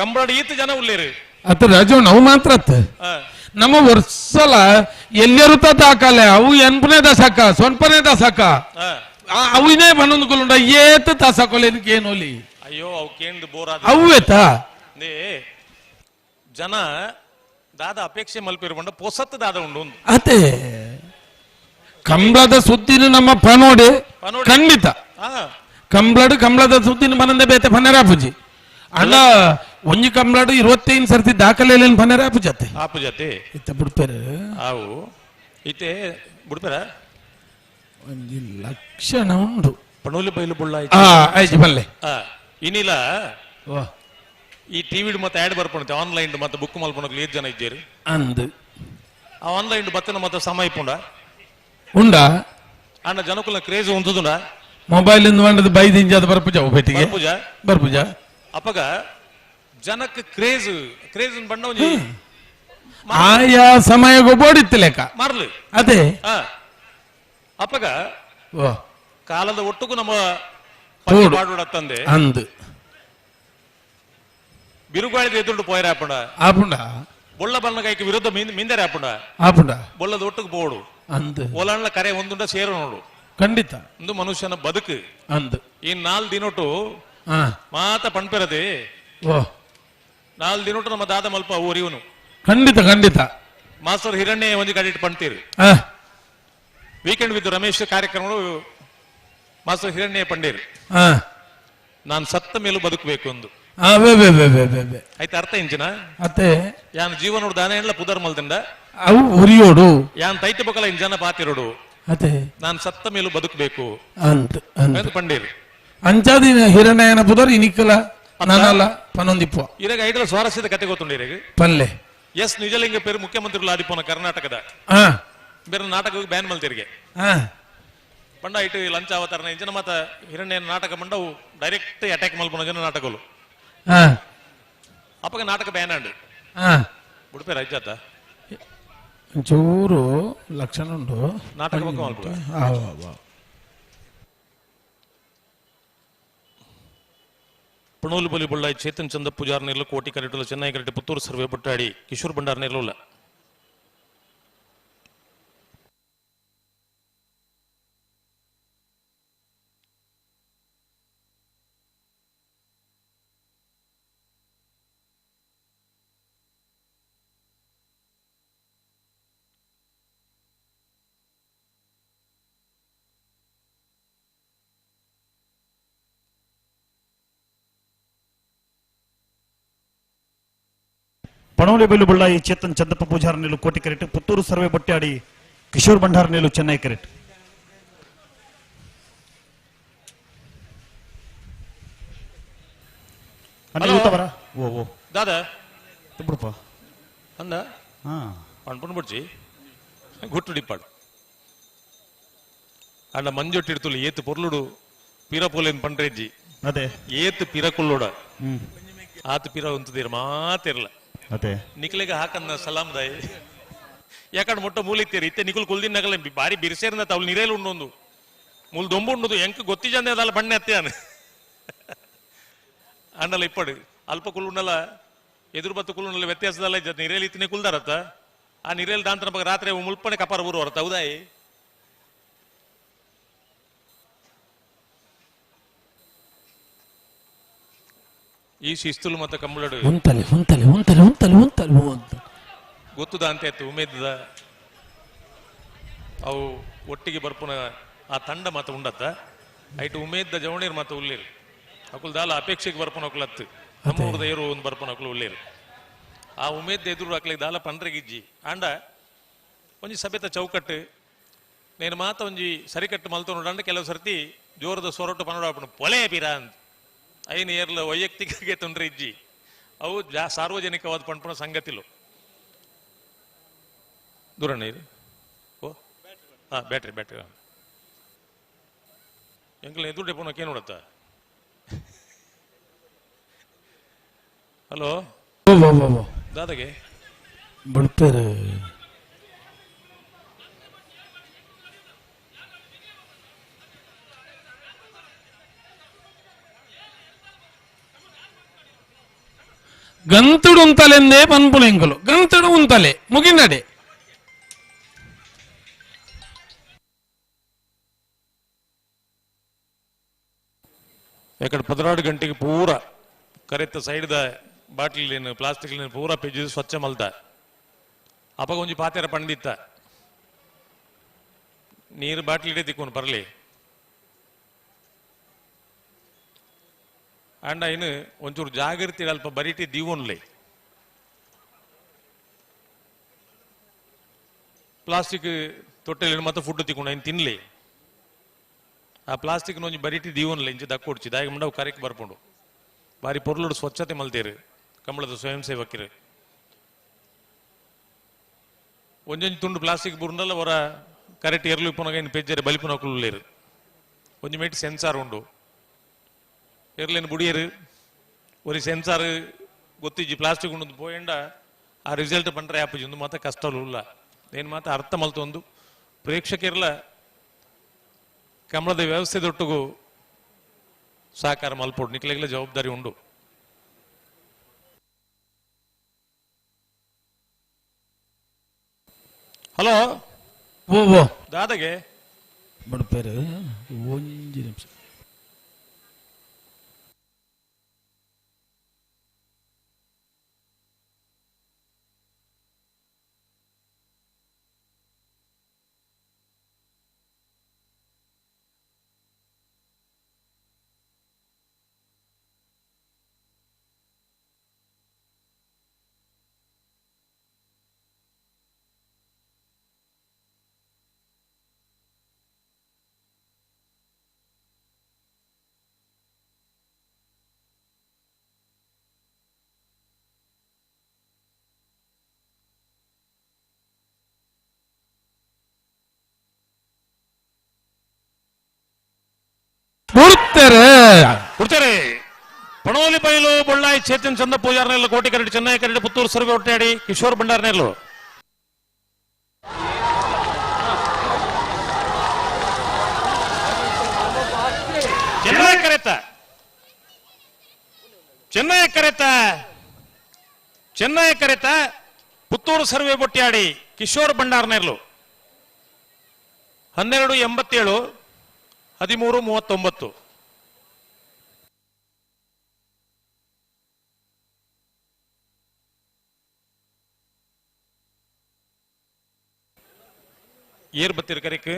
ಕಂಬಳ ಈತ ಜನ ಉಲ್ಲೇರು ಅತ್ತ ರಾಜು ನಾವು ಮಾತ್ರ ಅತ್ತ ನಮ್ಮ ವರ್ಷಲ ಎಲ್ಲೆರುತ ದಾಖಲೆ ಅವು ಎನ್ಪನೇ ದಶಕ ಸೊನ್ಪನೇ ದಶಕ ಅವು ಇನ್ನೇ ಬನ್ನೊಂದು ಕುಲುಂಡ ಏತ ದಶಕೊಲೆ ಏನೋಲಿ ಅಯ್ಯೋ ಅವು ಕೇಂದ್ರ ಬೋರ್ ಆದ ಅವ್ವೇತಾ ಜನ ದಾದ ಅಪೇಕ್ಷೆ ಮಲ್ಪಿರು ಬಂಡ ಪೊಸತ್ತು ದಾದ ಉಂಡು ಒಂದು. ಅದೇ ಕಂಬಳದ ಸುದ್ದಿನ ನಮ್ಮ ಪನೋಡಿ ಪನೋಡಿ. ಖಂಡಿತ ಕಂಬ್ಳಡು ಕಂಬಳದ ಸುದ್ದಿನ ಮನಂದೆ ಬೇತೆ ಪನೆರಾಪುಜಿ ಅಣ್ಣ ಒಂಜಿ ಕಂಬ್ಳಡು 25 ಸರ್ತಿ ದಾಖಲೆ ಪನೆರಾಪುಜತೆ ಆಪುಜತೆ ಇತ್ತ ಬಿಡ್ಪೇರು ಆವು ಇತ್ತೆ ಬಿಡ್ಪೇರ ಒಂಜಿ ಲಕ್ಷಣ ಉಂಡು ಪಣೋಲಿ ಬೈಲು ಬುಳ್ಳ ಆಯ್ತು ಬಲ್ಲೆ ಇನಿಲ ಈ ಟಿವಿ ಮತ್ತೆ ಆಡ್ ಬರ್ಪುಣತೆ ಆನ್ಲೈನ್ ಮತ್ತೆ ಬುಕ್ ಮಲ್ಪುಣಕ್ ಏತ್ ಜನ ಇದ್ದೀರಿ ಅಂದ್ ಆ ಆನ್ಲೈನ್ ಬತ್ತನ ಮತ್ತೆ ಸಮಯ ಪುಂಡ ಉಂಡ ಅಣ್ಣ ಜನಕುಲ ಕ್ರೇಜ್ ಉಂಟುದುಂಡ ಮೊಬೈಲ್ ಇಂದ ಬಂದದ್ದು ಬೈದಿಂಜ ಅದು ಬರ್ಪುಜ ಪೆಟ್ಟಿಗೆ ಬರ್ಪುಜ ಬರ್ಪುಜ ಅಪಗ ಜನಕ್ ಕ್ರೇಜ್ ಕ್ರೇಜ್ ಬಣ್ಣ ಒಂಜಿ ಆಯಾ ಸಮಯಗೂ ಬೋಡಿತ್ತು ಲೆಕ್ಕ ಮಾರ್ಲು ಅದೇ ಅಪಗ ಕಾಲದ ಒಟ್ಟುಗೂ ನಮ್ಮ ತೋಡು. ಪಾಡುಡತ್ತಂದೆ ಅಂದ್ ಬಿರುಗಾಳಿದ ಎದುರು ಪೋಯರ ಆಪುಂಡ ಆಪುಂಡ ಬೊಳ್ಳ ಬಣ್ಣಗಾಯ್ಕೆ ವಿರುದ್ಧ ಮಿಂದರೆ ಆಪುಂಡ ಆಪುಂಡ ಬೊಳ್ಳದ ಒಟ್ಟುకు ಬೋಡು ಅಂದ್ ಒಲಣ್ಣ ಕರೆ ಒಂದುಂಡ ಸೇರು ನೋಡು ಖಂಡಿತ ಒಂದು ಮನುಷ್ಯನ ಬದುಕು ಅಂದ್ ಈ ನಾಲ್ ದಿನೊಟು ಮಾತ ಪಣ್ಪೆರದೆ ನಾಲ್ ದಿನೊಟು ನಮ್ಮ ದಾದ ಮಲ್ಪ ಊರಿವನು ಖಂಡಿತ ಖಂಡಿತ ಮಾಸ್ಟರ್ ಹಿರಣ್ಯ ಒಂಜಿ ಕಡಿಟ್ ಪಣ್ತೀರಿ ವೀಕೆಂಡ್ ವಿತ್ ರಮೇಶ್ ಕಾರ್ಯಕ್ರಮ ಮಾಸ್ಟರ್ ಹಿರಣ್ಯ ಪಂಡೀರ್ ನಾನು ಸತ್ತ ಮೇಲೂ ಬದುಕಬೇಕು ಒಂದು ಆಯ್ತು ಅರ್ಥ ಇಂಚಿನ ಅತ್ತೆ ಯಾನ್ ಜೀವನೋಡು ದಾನ ಎಲ್ಲ ಪುದರ್ ಮಲ್ದಿಂದ ಅವು ಉರಿಯೋಡು ಯಾನ್ ತೈತೆ ಬೊಕಲ ಇಂಜನ ಪಾತಿರೋಡು ಅತ್ತೆ ನಾನು ಸತ್ತ ಮೇಲೂ ಬದುಕಬೇಕು ಅಂತ ಅಂತ ಪಂಡೀರ್ ಅಂಚಾದಿನ ಹಿರಣ್ಯನ ಪುದರ್ ಇನಿಕಲ ನಾನಲ್ಲ ಪನ್ನೊಂದಿಪ್ಪ ಇರಾಗ ಐಡಲ ಸ್ವಾರಸ್ಯದ ಕತೆ ಗೊತ್ತುಂಡು ಇರಾಗ ಪಲ್ಲೆ ಎಸ್ ನಿಜಲಿಂಗ ಪೇರು ಮುಖ್ಯಮಂತ್ರಿಗಳು ಆದಿಪೋನ ಕರ್ನಾಟಕದ ಬೇರೆ ನಾಟಕ ಬ್ಯಾನ್ ಮಲ್ತಿರಿಗೆ ಬಂಡ ಇಟ್ಟು ಲಂಚ ಅವತಾರನ ಇಂಚಿನ ಮಾತ ಹಿರಣ್ಯನ ನಾಟಕ ಬಂಡವು ಡೈರೆಕ್ಟ್ ಅಟ್ಯಾಕ್ ಮಲ್ಪನ ಜನ ನಾಟಕలు ಅಪ್ಪಗ ನಾಟಕ ಬ್ಯಾನ್ ಅಂಡು ಉಡುಪಿ ರಾಜ್ಯಾತ ಚೂರು ಲಕ್ಷಣ ಉಂಟು ನಾಟಕ ಬೊಕ್ಕ ಮಲ್ಪುಗ. ಪಣೋಲು ಬಲಿ ಬೊಳ್ಳಾಯಿ ಚೇತನ್ ಚಂದ ಪೂಜಾರ್ ನೆಲ್ಲು ಕೋಟಿ ಕರೆಟುಲ ಚೆನ್ನೈ ಕರೆಟು ಪುತ್ತೂರು ಸರ್ವೆ ಬುಟ್ಟಾಡಿ ಕಿಶೋರ್ ಭಂಡಾರ್ ನೆಲ್ಲುಲ್ಲ ಪಣೋಲಿ ಬೈಲು ಬಳ್ಳಾಯಿ ಚೇತನ್ ಚಂದಪ್ಪ ಪೂಜಾರ್ ನಿಲು ಕೋಟಿ ಕರೆಟ್ ಪುತ್ತೂರು ಸರ್ವೆ ಬಟ್ಟಾಡಿ ಕಿಶೋರ್ ಭಂಡಾರ್ ನಿಲು ಚೆನ್ನೈ ಕರೆಟ್ ಓ ಓ ದಾದಾ ಬಿಡಪ್ಪ ಅಂದ ಪಣ್ಪುಣ್ ಬುಡ್ಚಿ ಗುಟ್ಟು ಡಿಪ್ಪಾಡು ಅಣ್ಣ ಮಂಜೊಟ್ಟಿಡ್తులు ಏತು ಪೊರ್ಲುಡು ಪಿರ ಪೋಲೇನ್ ಪಂಡ್ರೆಜ್ಜಿ ಅದೇ ಏತು ಪಿರ ಕುಲ್ಲೋಡ ಆತು ಪಿರ ಉಂತದಿರ ಮಾತಿರ್ಲ ಅದೇ ನಿಕ್ಲೆಗ ಹಾಕನ್ನ ಸಲಾಮ್ ದಾಯಿ ಯಾಕಂಡ್ ಮೊಟ್ಟ ಮೂಲಿತ್ತೀರಿ ಇತ್ತೆ ನಿಕುಲ್ ಕುಲ್ದಿನ ನಗಲ ಬಾರಿ ಬಿರ್ಸೇರ್ನ ತಾವು ನಿರೇಲು ಉಂಡೊಂದು ಮೂಲ್ ದೊಂಬು ಉಂಡುದು ಎಂಕ್ ಗೊತ್ತಿ ಜಂದೆ ಅದಲ್ಲ ಬಣ್ಣೆ ಅತ್ಯಾನ ಅಣ್ಣಲ ಇಪ್ಪಡು ಅಲ್ಪ ಕುಲ್ಲುಂಡಲ ಎದುರು ಬತ್ತು ಕುಲ್ಲುಂಡಲ ವ್ಯತ್ಯಾಸದಲ್ಲ ಇಜ್ಜತ್ ನಿರೇಲಿ ಇತ್ತನೆ ಕುಲ್ದಾರತ್ತ ಆ ನಿರೇಲ್ ದಾಂತರ ಬಗ್ಗೆ ರಾತ್ರಿ ಮುಲ್ಪನೆ ಕಪಾರ ಊರು ಹೊರತ ಹೌದಾಯಿ ಈ ಶಿಸ್ತುಲು ಮತ್ತೆ ಕಂಬಳಡು ಉಂತಲೆ ಉಂತಲೆ ಉಂತಲೆ ಉಂತಲೆ ಉಂತಲೆ ಉಂತಲೆ ಗೊತ್ತದ ಅಂತ ಇತ್ತು ಉಮೇದದ ಅವು ಒಟ್ಟಿಗೆ ಬರ್ಪುನ ಆ ತಂಡ ಮಾತ ಉಂಡತ್ತ ಐಟು ಉಮೇದ್ದ ಜವಣೀರ್ ಮಾತ ಉಳ್ಳೇರು ಅಕುಲ್ ದಾಲ ಅಪೇಕ್ಷೆಗೆ ಬರ್ಪುನ ಅಕುಲತ್ತು ನಮ್ಮ ಊರ್ದ ಏರು ಒಂದು ಬರ್ಪುನ ಅಕುಲು ಉಳ್ಳೇರು ಆ ಉಮೇದ್ದ ಎದುರು ಅಕ್ಲಿಗೆ ದಾಲ ಪಂಡ್ರೆಗಿಜ್ಜಿ ಆಂಡ ಒಂಜಿ ಸಭೆತ ಚೌಕಟ್ಟು ನೇನು ಮಾತ ಒಂಜಿ ಸರಿಕಟ್ಟು ಮಲ್ತು ನೋಡಂಡ ಕೆಲವು ಸರ್ತಿ ಜೋರದ ಸೊರಟು ಪನೋಡ ಪೊಲೆ ಪಿರ ಅಂತ ಐನ್ ಏರ್ಲ ವೈಯಕ್ತಿಕಗೆ ತೊಂದರೆ ಇಜ್ಜಿ ಅವು ಜಾ ಸಾರ್ವಜನಿಕವಾದ ಪಂಪುನ ಸಂಗತಿಲು ದೂರಣ್ಣ ಇದು ಓ ಹಾ ಬ್ಯಾಟ್ರಿ ಬ್ಯಾಟ್ರಿ ಎಂಕಲ್ ಎದುರು ಡೆಪೋನಕ್ಕೆ ನೋಡತ್ತ ಹಲೋ ದಾದಾಗೆ ಬಿಡ್ತಾರೆ ಗಂತುಡು ಉಂತಲೆಂದೇ ಪನ್ಪುನ ಎಂಕುಲು ಗಂತುಡು ಉಂತಲೆ ಮುಗಿನಡೆ ಯಾಕಡೆ 12 ಗಂಟೆಗೆ ಪೂರ ಕರೆತ್ತ ಸೈಡ್ದ ಬಾಟ್ಲಿನ ಪ್ಲಾಸ್ಟಿಕ್ ಪೂರ ಪೆಜ್ಜು ಸ್ವಚ್ಛ ಮಲ್ತ. ಅಪಗ ಒಂಜಿ ಪಾತೆರ ಪಂಡಿತ್ತ ನೀರು ಬಾಟ್ಲಿ ಇಡೇ ತಿಕ್ಕೊಂಡು ಬರಲಿ ಅಂಡ ಇನ್ನು ಒಂಚೂರು ಜಾಗೃತಿ ಅಲ್ಪ ಬರಿಟಿ ದೀವೊನ್ಲಿ ಪ್ಲಾಸ್ಟಿಕ್ ತೊಟ್ಟೆಲಿ ಮತ್ತೆ ಫುಡ್ ತಿಕ್ಕೊಂಡು ಇನ್ನು ತಿನ್ಲಿ ಆ ಪ್ಲಾಸ್ಟಿಕ್ ಒಂಜಿ ಬರಿಟಿ ದೀವೊನ್ಲಿ ಇಂಚ ದಕ್ಕೊಡ್ಚಿ ದಾಯಿಗೆ ಮುಂಡವು ಕರೆಕ್ ಬರ್ಪುಂಡು ಬಾರಿ ಪೊರ್ಲುಡು ಸ್ವಚ್ಛತೆ ಮಲ್ತೇರು ಕಂಬಳದ ಸ್ವಯಂ ಸೇವಕಿರು ಒಂಜೊಂಜಿ ತುಂಡು ಪ್ಲಾಸ್ಟಿಕ್ ಬುರುಂಡಲ್ಲ ಹೊರ ಕರೆಕ್ಟ್ ಎರ್ಲು ಇಪ್ಪುನಗ ಇನ್ನು ಪೆಜ್ಜರೆ ಬಲಿಪುನಕುಲು ಒಂಜಿ ಮೇಟ್ ಸೆನ್ಸಾರ್ ಉಂಡು ಎರ್ಲೇನು ಬುಡಿಯರು ಒರಿ ಸೆನ್ಸಾರ್ ಗೊತ್ತಿಜ್ಜಿ ಪ್ಲಾಸ್ಟಿಕ್ ಉಂಡು ಪೋಯಂಡ ಆ ರಿಸಲ್ಟ್ ಪಂಡ್ರೆ ಆಪುಜಿ ಒಂದು ಮಾತ ಕಷ್ಟಲು ಇಲ್ಲ ಏನು ಮಾತ ಅರ್ಥ ಮಲ್ತೊಂದು ಪ್ರೇಕ್ಷಕರ್ಲ ಕಮಲದ ವ್ಯವಸ್ಥೆ ದೊಟ್ಟುಗು ಸಹಕಾರ ಮಲ್ಪೋಡು ನಿಕ್ಲೆಗ್ಲ ಜವಾಬ್ದಾರಿ ಉಂಡು. ಹಲೋ ಓ ಓ ದಾದಾಗೆ ಬಡಪೇರು ಒಂಜಿ ನಿಮಿಷ. ಕೊಡ್ತಾರೆ ಪಣೋಲಿ ಬೈಲು ಬೊಳ್ಳಾಯಿ ಚೇತನ್ ಚಂದ ಪೂಜಾರ್ನೆಲ್ಲ ಕೋಟಿ ಕರಡಿ ಚೆನ್ನೈ ಕರಡಿ ಪುತ್ತೂರು ಸರ್ವೆ ಒಟ್ಟಾಡಿ ಕಿಶೋರ್ ಭಂಡಾರ್ನೆಲ್ಲು ಚೆನ್ನೈ ಕರೆತ ಚೆನ್ನೈ ಕರೆತ ಚೆನ್ನೈ ಕರೆತ ಪುತ್ತೂರು ಸರ್ವೆ ಬೊಟ್ಟಾಡಿ ಕಿಶೋರ್ ಭಂಡಾರ್ನೆಲ್ಲು 12:87 13:39. ಏರ್ ಬತ್ತಿರ ಕರೆಕ್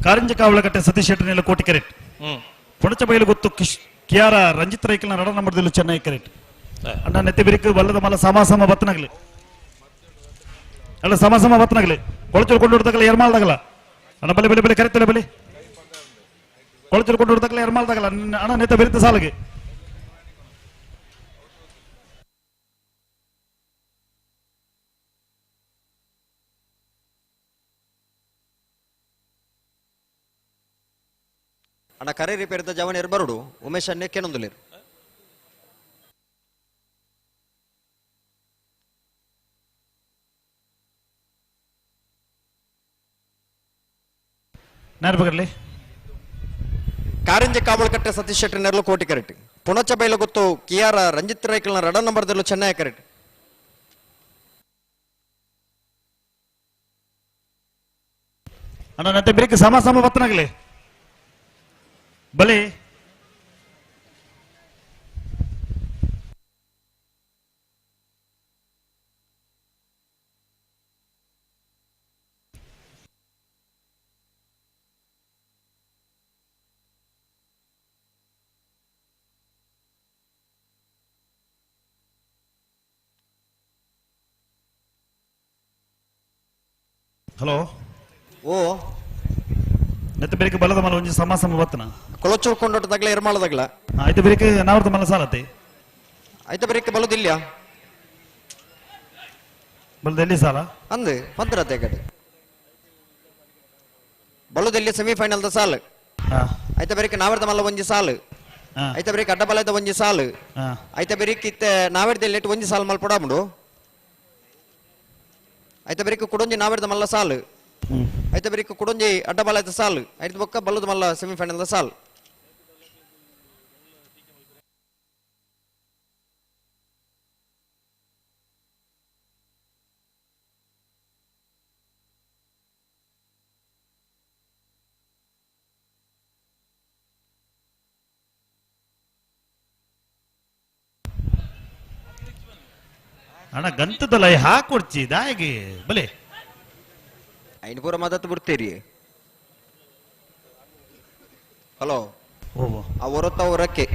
ಕಾರಂಜ ಕಾವಲಕಟ್ಟೆ ಸತೀಶ್ ಶೆಟ್ಟರ್ನೆಲ್ಲ ಕೋಟಿ ಕರೆಕ್ಟ್. ಪುಣಚ ಬೈಲು ಗೊತ್ತು ಕಿಯಾರ ರಂಜಿತ್ ರೈಕಲ್ನ ರಡ ನಂಬರ್ದಲ್ಲೂ ಚೆನ್ನೈ ಕರೆಕ್ಟ್. ಅಣ್ಣ ನೆತ್ತಿ ಬಿರಿಕು ಬಲ್ಲದ ಮಲ್ಲ ಸಮ ಸಮ ಬತ್ತನಾಗ್ಲಿ ಅಲ್ಲ ಸಮ ಸಮ ಬತ್ತನಾಗ್ಲಿ ಕೊಳಚೂರು ಕೊಂಡು ಹೊಡ್ದಾಗಲ್ಲ ಎರ್ಮಾಲ್ದಾಗಲ್ಲ ಅಣ್ಣ ಬಲಿ ಬಲಿ ಬಲಿ ಕರೆಕ್ಟ್ ಬಲಿ ಕೊಳಚೂರು ಕೊಂಡು ಹೊಡ್ದಾಗಲ್ಲ ಎರ್ಮಾಲ್ದಾಗಲ್ಲ ಅಣ್ಣ ನೆತ್ತ ಬೆರಿತ ಸಾಲಿಗೆ. ಅಣ್ಣ ಕರೆ ರಿಪೇರಿದ ಜವನ್ ಬರುಡು ಉಮೇಶ್ ಅಣ್ಣೆ ಕೆನೊಂದುಲೇರು. ನಾರ್ಬಗರ್ಲಿ ಕಾರಂಜಿ ಕಾವಲಕಟ್ಟೆ ಸತೀಶ್ ಶೆಟ್ಟಿ ನೆರಳು ಕೋಟಿ ಕರೆಕ್ಟ್. ಪುಣಚ ಬೈಲ ಗೊತ್ತು ಕಿಯಾರ ರಂಜಿತ್ ರೈಕಲ್ನ ರಡ ನಂಬರ್ದಲ್ಲೂ ಚೆನ್ನೈ ಕರೆಕ್ಟ್. ಅಣ್ಣ ನತ್ತೆ ಬಿರಿಕ್ ಸಮ ಸಮ ಬತ್ತನಾಗ್ಲಿ ಬಲಿ ಹಲೋ ಓ ನೆತ್ತ ಬೆರಿಕೆ ಬಲದ ಮಲ ಒಂಜಿ ಸಮ ಸಮ ಬತ್ತನ ಕೊಳಚೂರು ಕೊಂಡೋಟದಾಗ್ಲ ಎರ್ಮಾಳದಾಗ್ಲ ಆಯ್ತು ಬೆರಿಕೆ ನಾವರ್ದ ಮಲ ಸಾಲತ್ತೆ ಆಯ್ತು ಬೆರಿಕೆ ಬಲದಿಲ್ಲ ಬಲದೆಲ್ಲಿ ಸಾಲ ಅಂದು ಪಂದ್ರತೆ ಕಡೆ ಬಲದೆಲ್ಲಿ ಸೆಮಿಫೈನಲ್ the ಸಾಲು ಆಯ್ತ ಬೆರಿಕೆ ನಾವರ್ದ ಮಲ್ಲ ಒಂಜಿ ಸಾಲು ಆಯ್ತ ಬೆರಿಕೆ ಅಡ್ಡ ಬಲದ ಒಂಜಿ ಸಾಲು ಆಯ್ತ ಬೆರಿಕೆ ಇತ್ತ ನಾವರ್ದ ಒಂಜಿ ಸಾಲು ಮಲ್ಪಡಾಮುಡು ಆಯ್ತ ಬೆರಿಕೆ ಕುಡೊಂಜಿ ನಾವರ್ದ ಮಲ್ಲ ಸಾಲು ಆಯ್ತ ಬೆರಿಕೆ ಕುಡೊಂಜಿ ಅಡ್ಡ ಬಲದ ಸಾಲು ಆಯ್ತು ಬೊಕ್ಕ ಬಲದ ಮಲ್ಲ ಸೆಮಿಫೈನಲ್ the ಸಾಲು. ಅಣ್ಣ ಗಂತದಲ್ಲ ಹಾಕೊಡ್ಚಿ ದಾಯಿಗೆ ಬಲೆ ಐನ್ ಪೂರ ಮದತ್ ಬಿಡ್ತೀರಿ. ಹಲೋ, ಆ ಹೊರತ ಹೊರಕ್ಕೆ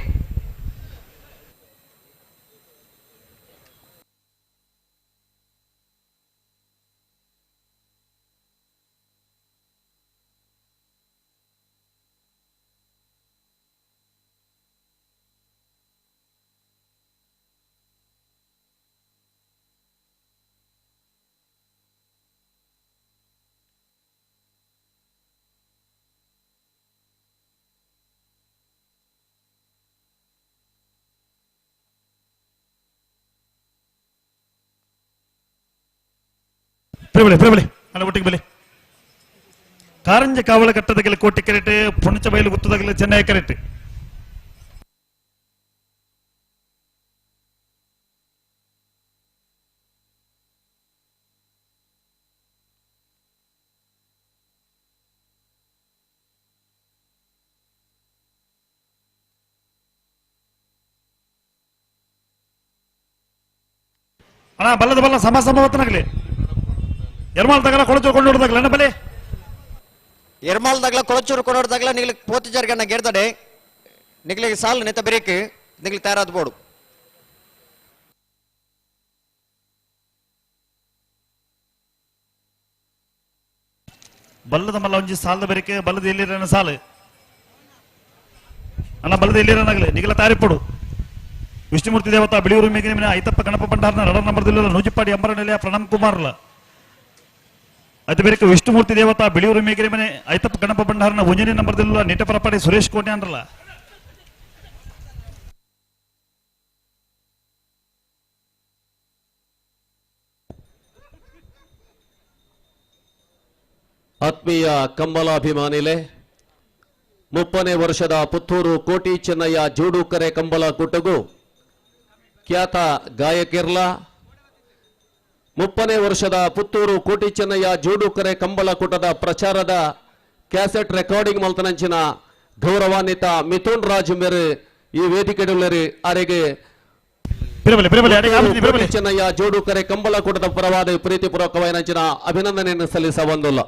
ಪ್ರಬಲೆ ಪ್ರಬಲೆ ಅಲ್ಲ ಒಟ್ಟಿಗೆ ಬಲೆ. ಕಾರಂಜ ಕಾವಲ ಕಟ್ಟದಗಲ ಕೋಟೆ ಕರೆಟ್, ಪುಣಚ ಬಯಲು ಗುತ್ತದಗಲ ಚೆನ್ನೈ ಕರೆಟ್. ಅಣ್ಣ ಬಲ್ಲದ ಬಲ್ಲ ಸಮ ಸಮವತ್ತನಾಗಲಿ. ಎರ್ಮಾಲ್ ತಗಲ ಕೊಳಚೂರು ಕೊಂಡು ಅಣ್ಣ ಬಲೆ. ಎರ್ಮಾಲ್ ತಗಲ ಕೊಳಚೂರು ಕೊಂಡೋಡ್ದಾಗಲ ನಿಗ್ಲಿಕ್ಕೆ ಪೋತಿ ಜಾರ್ಗಣ್ಣ ಗೆರ್ದಡೆ ನಿಗ್ಲಿಗೆ ಸಾಲು ನೆತ್ತ ಬೆರೇಕ್ ನಿಗ್ಲಿ ತಯಾರಾದ ಬೋಡು. ಬಲ್ಲದ ಮಲ್ಲ ಒಂಜಿ ಸಾಲದ ಬೆರಿಕೆ ಬಲ್ಲದ ಎಲ್ಲಿರನ ಸಾಲು ಅಣ್ಣ ಬಲ್ಲದ ಎಲ್ಲಿರನಾಗಲಿ ನಿಗಲ ತಾರಿಪೊಡು. ವಿಷ್ಣುಮೂರ್ತಿ ದೇವತಾ ಬಿಳಿಯೂರು ಮೇಗಿನ ಐತಪ್ಪ ಗಣಪ ಭಂಡಾರನ ರಡ ನಂಬರ್ದಿಲ್ಲ ನೂಜಿಪ್ಪಾಡಿ ಅಂಬರ ನೆಲೆಯ ಪ್ರಣಮ್ ಕುಮಾರ್ಲ. ಅದು ಬೇರೆ ವಿಷ್ಣುಮೂರ್ತಿ ದೇವತಾ ಬಿಳಿಯೂರು ಮೇಗಿನ ಮನೆ ಐತಪ್ಪ ಗಣಪ ಭಂಡಾರನ ಒಂಜನೇ ನಂಬರ್ದಿಲ್ಲ ನಿಟಪರಪಾಡಿ ಸುರೇಶ್ ಕೋಟೆ ಅಂದ್ರಲ್ಲ. ಆತ್ಮೀಯ ಕಂಬಲಾಭಿಮಾನಿಲೆ, 30ನೇ ವರ್ಷದ ಪುತ್ತೂರು ಕೋಟಿ ಚೆನ್ನಯ್ಯ ಜೋಡುಕರೆ ಕಂಬಲ ಕೂಟಗೂ ಖ್ಯಾತ ಗಾಯಕಿರ್ಲ 30ನೇ ವರ್ಷದ ಪುತ್ತೂರು ಕೋಟಿ ಚೆನ್ನಯ್ಯ ಜೋಡುಕರೆ ಕಂಬಲ ಕೂಟದ ಪ್ರಚಾರದ ಕ್ಯಾಸೆಟ್ ರೆಕಾರ್ಡಿಂಗ್ ಮಲ್ತನಂಚಿನ ಗೌರವಾನ್ವಿತ ಮಿಥುನ್ ರಾಜ್ ಮೇರೆ ಈ ವೇದಿಕೆಡುಳ್ಳರಿ ಅರೆಗೆ ಕೋಟಿ ಚೆನ್ನಯ್ಯ ಜೋಡುಕರೆ ಕಂಬಲ ಕೂಟದ ಪರವಾದ ಪ್ರೀತಿಪೂರ್ವಕವಾದ ಅಭಿನಂದನೆಯನ್ನು ಸಲ್ಲಿಸ ಬಂದಿಲ್ಲ.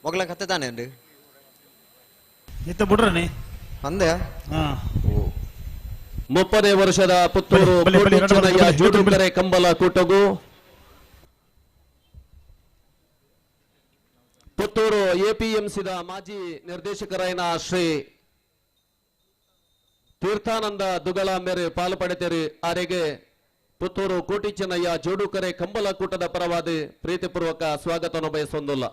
ಮೊಗಲ ಕತ್ತೆ ತಾನೆ ಇತ್ತ ಬಿಡ್ರನಿ ಅಂದೆ. 30ನೇ ವರ್ಷದ ಪುತ್ತೂರು ಕೋಟಿ ಚೆನ್ನಯ್ಯ ಜೋಡುಕರೆ ಕಂಬಲ ಕೂಟಗೂ ಪುತ್ತೂರು ಎಪಿಎಂಸಿದ ಮಾಜಿ ನಿರ್ದೇಶಕರಾಯನ ಶ್ರೀ ತೀರ್ಥಾನಂದ ದುಗಳ ಮೇರೆ ಪಾಲು ಪಡೆತೇರಿ ಆರೆಗೆ ಪುತ್ತೂರು ಕೋಟಿ ಚೆನ್ನಯ್ಯ ಜೋಡುಕರೆ ಕಂಬಲ ಕೂಟದ ಪರವಾದ ಪ್ರೀತಿಪೂರ್ವಕ ಸ್ವಾಗತವನ್ನು ಬಯಸೊಂದಿಲ್ಲ.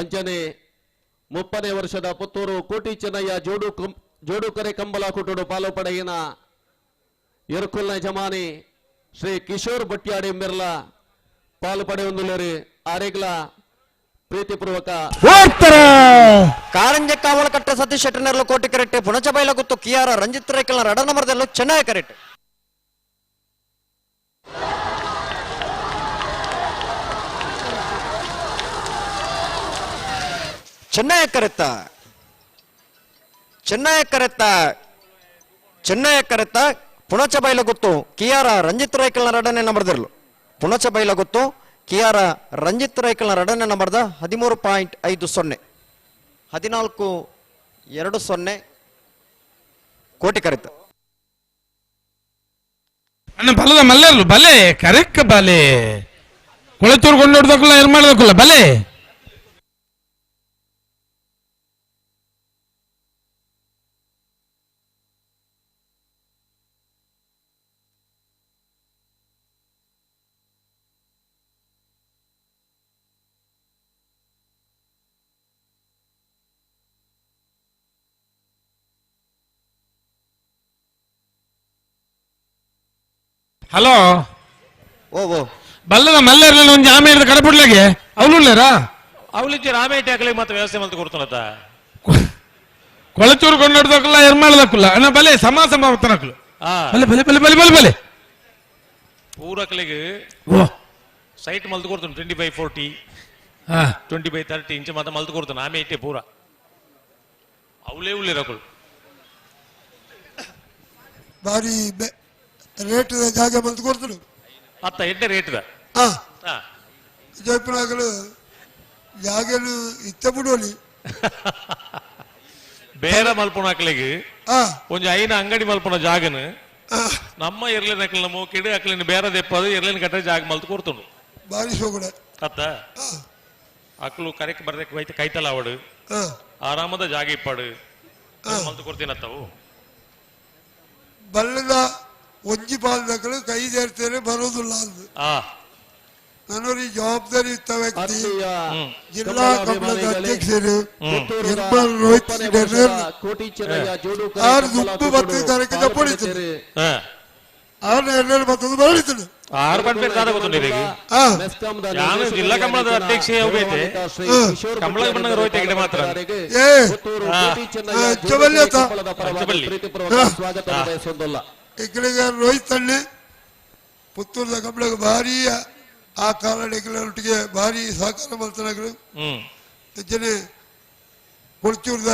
ಅಂಚನೆ 30ನೇ ವರ್ಷದ ಪುತ್ತೂರು ಕೋಟಿ ಚೆನ್ನಯ್ಯ ಜೋಡುಕರೆ ಕಂಬಲ ಕೂಟಡು ಪಾಲು ಪಡೆಯಿನ ಎರುಕುಲ್ನ ಯಜಮಾನಿ ಶ್ರೀ ಕಿಶೋರ್ ಬಟ್ಯಾಡಿ ಮೆರ್ಲ ಪಾಲು ಪಡೆಯೊಂದುಲ್ಲರಿ ಆರೆಗ್ಲ ಪ್ರೀತಿಪೂರ್ವಕ ಕಾರಂಜ ಕಾವಲಕಟ್ಟೆ ಸತೀಶ್ ಶೆಟ್ಟರ್ನರ್ಲು ಕೋಟಿ ಕರೆಕ್ಟ್, ಪುಣಚಬೈಲ ಗುತ್ತು ಕಿಯಾರ ರಂಜಿತ್ ರೇಕಲ್ನ ರಡ ನಂಬರ್ದಲ್ಲೂ ಚೆನ್ನೈ ಕರೆಕ್ಟ್. ಚೆನ್ನೈ ಕರೆತ್ತ ಚೆನ್ನೈ ಕರೆತ್ತ ಚೆನ್ನೈ ಕರೆತ್ತ ಪುಣಚಬೈಲ ಗುತ್ತು ಕಿಯಾರ ರಂಜಿತ್ ರೈಕಲ್ನ ರಡನೆ ನಂಬರ್ದಿರಲು ಪುಣಚಬೈಲ ಗುತ್ತು ಕಿಯಾರ ರಂಜಿತ್ ರೈಕಲ್ನ ರಡನೆ ನಂಬರ್ದ 13.50 14.20 ಕೋಟಿ ಕರೆತ. ಅಣ್ಣ ಬಲದ ಮಲ್ಲೆರ್ಲು ಬಲೆ ಕರೆಕ್ ಬಲೆ ಕೊಳಚೂರು ಕೊಂಡೋಡ್ದಕ್ಕಲ್ಲ ಏನ್ ಮಾಡೋದಕ್ಕಲ್ಲ ಬಲೆ. ಹಲೋ ಓ ಓ ಬಲ್ಲದ ಮಲ್ಲೆರ್ಲ ಒಂಜಿ ಆಮೆ ಕಡಪುಡ್ಲಾಗೆ ಅವಳು ಅವಳಿಜ್ಜಿ ರಾಮೇಟಿ ಹಾಕಲಿ ಮತ್ತೆ ವ್ಯವಸ್ಥೆ ಮಲ್ತು ಕೊಡ್ತಾನತ್ತ. ಕೊಳಚೂರು ಕೊಂಡಾಡ್ದಕ್ಕಲ್ಲ ಎರ್ಮಾಳದಕ್ಕಲ್ಲ ಅಣ್ಣ ಬಲೆ ಸಮ ಸಮ ಬತ್ತನಕ್ಕಲು. ಬಲೆ ಬಲೆ ಬಲೆ ಬಲೆ ಬಲೆ ಬಲೆ ಪೂರಕಲಿಗೆ ಸೈಟ್ ಮಲ್ತು ಕೊಡ್ತಾನೆ 20x40 20x30 ಇಂಚ ಮಾತ ಮಲ್ತು ಕೊಡ್ತಾನೆ ಆಮೆ ಇಟ್ಟೆ ಪೂರ ಅವಲೇ ಉಳ್ಳಿರಕಳು ಬಾರಿ ರೇಟ್ ಜಾಗ ಮಲ್ತು ಕೊಡ್ತಾನೆ ಅತ್ತ ಎಡ್ಡೆ ರೇಟ್ ಜಯಪುರಾಗಲು ಜಾಗನು ಇತ್ತ ಬಿಡೋಲಿ ಬೇರೆ ಮಲ್ಪುಣ ಅಕ್ಲಿಗೆ ಒಂಜಿ ಐನ ಅಂಗಡಿ ಮಲ್ಪುಣ ಜಾಗನು ನಮ್ಮ ಎರ್ಲಿನ ಅಕ್ಲಿನ ಮೋಕಿಡು ಅಕ್ಲಿನ ಬೇರೆ ದೆಪ್ಪದು ಎರ್ಲಿನ ಕಟ್ಟೆ ಜಾಗ ಮಲ್ತು ಕೊಡ್ತುಂಡು ಬಾರಿ ಸೋಗುಡ ಅತ್ತ ಅಕ್ಲು ಕರೆಕ್ ಬರ್ದಕ್ಕೆ ಹೋಯ್ತು ಕೈತಲ ಅವಡು ಆರಾಮದ ಜಾಗ ಇಪ್ಪಾಡು ಮಲ್ತು ಕೊಡ್ತೀನತ್ತವು ಬಲ್ಲದ ಒಂಜಿ ಪಾಲ್ದಕ್ಕಳು ಕೈ ಸೇರ್ತೇನೆ ಬರೋದಿಲ್ಲ ಅಂದು ನನಗೆ ಜವಾಬ್ದಾರಿ ಇತ್ತ ವ್ಯಕ್ತಿ ಜಿಲ್ಲಾ ಕಂಬಳದ ಅಧ್ಯಕ್ಷರು ನಿರ್ಮಲ್ ರೋಹಿತ್ ಆರು ದುಂಬು ಬತ್ತು ಕಾರ್ಯಕ್ರಮ ಪಡಿತು ಆರು ಎರಡೆರಡು ಬತ್ತದು ಬರಳಿತು ಆರು ಪಂಪೇರ್ ದಾದ ಗೊತ್ತುಂಡು ಯಾನು ಜಿಲ್ಲಾ ಕಂಬಳದ ಅಧ್ಯಕ್ಷ ಹೋಗೈತೆ ಕಂಬಳ ಬಣ್ಣ ರೋಹಿತ್ ಹೆಗಡೆ ಮಾತ್ರ ಇಕ್ಕಳಿಗೆ ರೋಹಿತ್ ಅಣ್ಣೆ ಪುತ್ತೂರದ ಕಂಬಳಗ ಭಾರಿ ಆ ಕಾಲಡಿಗಳೊಟ್ಟಿಗೆ ಭಾರಿ ಸಹಕಾರ ಮಾಡ್ತಾನೆ. ಜನ ಕೊಳಚೂರದ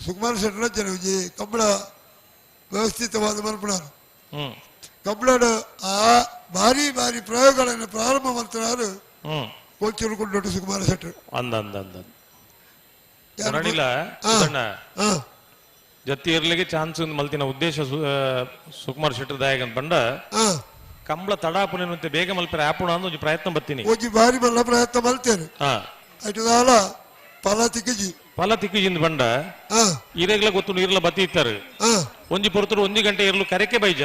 ಸುಕುಮಾರ್ ಶೆಟ್ಟರ ಜನ ಕಂಬಳ ವ್ಯವಸ್ಥಿತವಾದ ಮಲ್ಪಣಾರು ಕಂಬಳಡು ಆ ಭಾರಿ ಭಾರಿ ಪ್ರಯೋಗಗಳನ್ನು ಪ್ರಾರಂಭ ಮಾಡ್ತಾರು ಕೊಳಚೂರು ಕೊಂಡೊಟ್ಟು ಸುಕುಮಾರ್ ಶೆಟ್ಟರು. ಅಂದ ಅಂದ ಅಂದ ಜೊತೆ ಇರ್ಲಿಕ್ಕೆ ಚಾನ್ಸ್ ಮಲ್ತಿನ ಉದ್ದೇಶ ಸುಕುಮಾರ್ ಶೆಟ್ಟರ್ ದಾಯಕ ಬಂಡ ಕಂಬಳ ತಡಾಪುನ ಬೇಗ ಮಲ್ಪರೆ ಆಪುಣ ಅಂದ್ ಒಂಜಿ ಪ್ರಯತ್ನ ಬತ್ತೀನಿ ಒಂಜಿ ಬಾರಿ ಮಲ್ಲ ಪ್ರಯತ್ನ ಮಲ್ತೇನೆ. ಐಟದಾಲ ಫಲ ತಿಕ್ಕಿಜಿ ಫಲ ತಿಕ್ಕಿಜಿಂದ ಬಂಡ ಇರೆಗ್ಲ ಗೊತ್ತು ಇರ್ಲ ಬತ್ತಿ ಇತ್ತಾರೆ ಒಂಜಿ ಪೊರ್ತರು ಒಂಜಿ ಗಂಟೆ ಇರ್ಲು ಕರೆಕೆ ಬೈಜ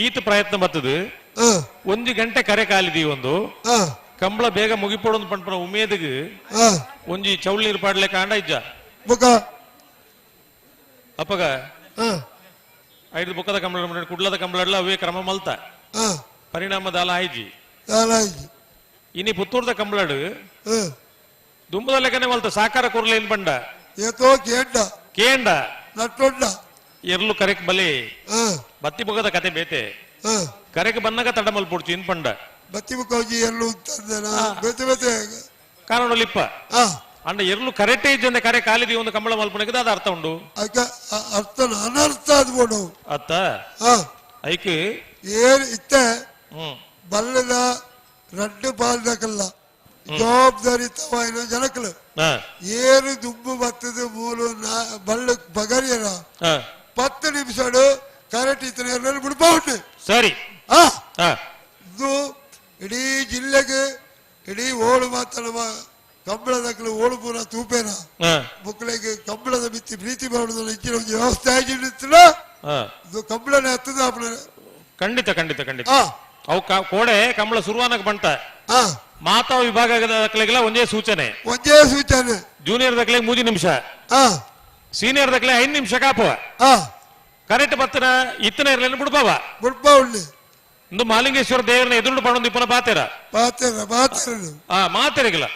ಈತ ಪ್ರಯತ್ನ ಬತ್ತದು ಒಂಜಿ ಗಂಟೆ ಕರೆ ಕಾಲಿದೀವಿ ಒಂದು ಕಂಬಳ ಬೇಗ ಮುಗಿಪೋಡೊಂದು ಪಂಪನ ಉಮೇದಿಗೆ ಒಂಜಿ ಚೌಳಿ ನೀರು ಪಾಡ್ಲೆ ಕಾಂಡ ಇಜ್ಜ ಅಪ್ಪಗ ಐದು ಬುಕ್ಕದ ಕಂಬಳ ಕುಡ್ಲದ ಕಂಬಳ ಅವೇ ಕ್ರಮ ಮಲ್ತ ಪರಿಣಾಮ ದಾಲ ಆಯ್ಜಿ ಇನಿ ಪುತ್ತೂರ್ದ ಕಂಬಳಡು ದುಂಬದ ಲೆಕ್ಕನೆ ಮಲ್ತ ಸಾಕಾರ ಕೊರ್ಲೆ ಏನ್ ಬಂಡ ಕೇಂಡ ಎರ್ಲು ಕರೆಕ್ ಬಲಿ ಬತ್ತಿ ಬುಕ್ಕದ ಕತೆ ಬೇತೆ ಕರೆಕ್ ಬನ್ನಗ ತಡ ಮಲ್ಪೊಡ್ಚು ಇನ್ ಪಂಡ ಬತ್ತಿ ಬುಕ್ಕ ಎರ್ಲು ಬೇತೆ ಬೇತೆ ಕಾರಣಲಿಪ್ಪ ಅಂಡ ಎರ್ಲು ಕರೆಕ್ಟೇ ಇದ್ದಂದೆ ಕರೆ ಕಾಲಿದಿ ಒಂದು ಕಂಬಳ ಮಲ್ಪಣಕ್ಕೆ ಅದು ಅರ್ಥ ಉಂಡು ಅರ್ಥ ಅನರ್ಥ ಅದು ಅತ್ತ ಐಕ್ ಏನ್ ಇತ್ತ ಬಲ್ಲದ ರಡ್ಡು ಪಾಲ್ದಕಲ್ಲ ಜವಾಬ್ದಾರಿ ತವಾಯಿನ ಜನಕಲು ಏರು ದುಂಬು ಬತ್ತದ ಮೂಲು ಬಳ್ಳ ಬಗರಿಯರ 10 ನಿಮಿಷ ಕರೆಕ್ಟ್ ಇತ್ತನ ಬಿಡ್ಬಾ ಉಂಟು. ಸರಿ ಇದು ಇಡೀ ಜಿಲ್ಲೆಗೆ ಇಡೀ ಓಳು ಮಾತ್ರ ಕಂಬಳದಕ್ಕಲು ಓಳು ಪೂರ ತೂಪೇನ ಮಕ್ಕಳಿಗೆ ಕಂಬಳದ ಮಿತ್ತಿ ಪ್ರೀತಿ ಮಾಡುವುದನ್ನ ಹೆಚ್ಚಿನ ಒಂದು ವ್ಯವಸ್ಥೆ ಆಗಿಲ್ಲ. ಇದು ಕಂಬಳನೆ ಹತ್ತದ. ಖಂಡಿತ ಖಂಡಿತ ಖಂಡಿತ ಅವು ಕೋಡೆ ಕಂಬಳ ಶುರುವಾನಕ್ ಬಂಟ ಮಾತಾ ವಿಭಾಗದ ದಕ್ಕಲಿಗೆಲ್ಲ ಒಂದೇ ಸೂಚನೆ ಒಂದೇ ಸೂಚನೆ ಜೂನಿಯರ್ ದಕ್ಕಲಿಗೆ 3 ನಿಮಿಷ, ಸೀನಿಯರ್ ದಕ್ಕಲೆ 5 ನಿಮಿಷ ಕಾಪುವ ಕರೆಕ್ಟ್ ಬತ್ತನ ಇತ್ತನ ಇರಲಿಲ್ಲ ಬಿಡ್ಬಾವ ಬಿಡ್ಬಾ ಉಳ್ಳಿ ಇಂದು ಮಾಲಿಂಗೇಶ್ವರ ದೇವರನ್ನ ಎದುರು ಪಡೊಂದು ಇಪ್ಪನ ಪಾತೇರ ಪಾತೇರ ಪಾತೇರ ಮಾತೇರಿಗಿಲ್ಲ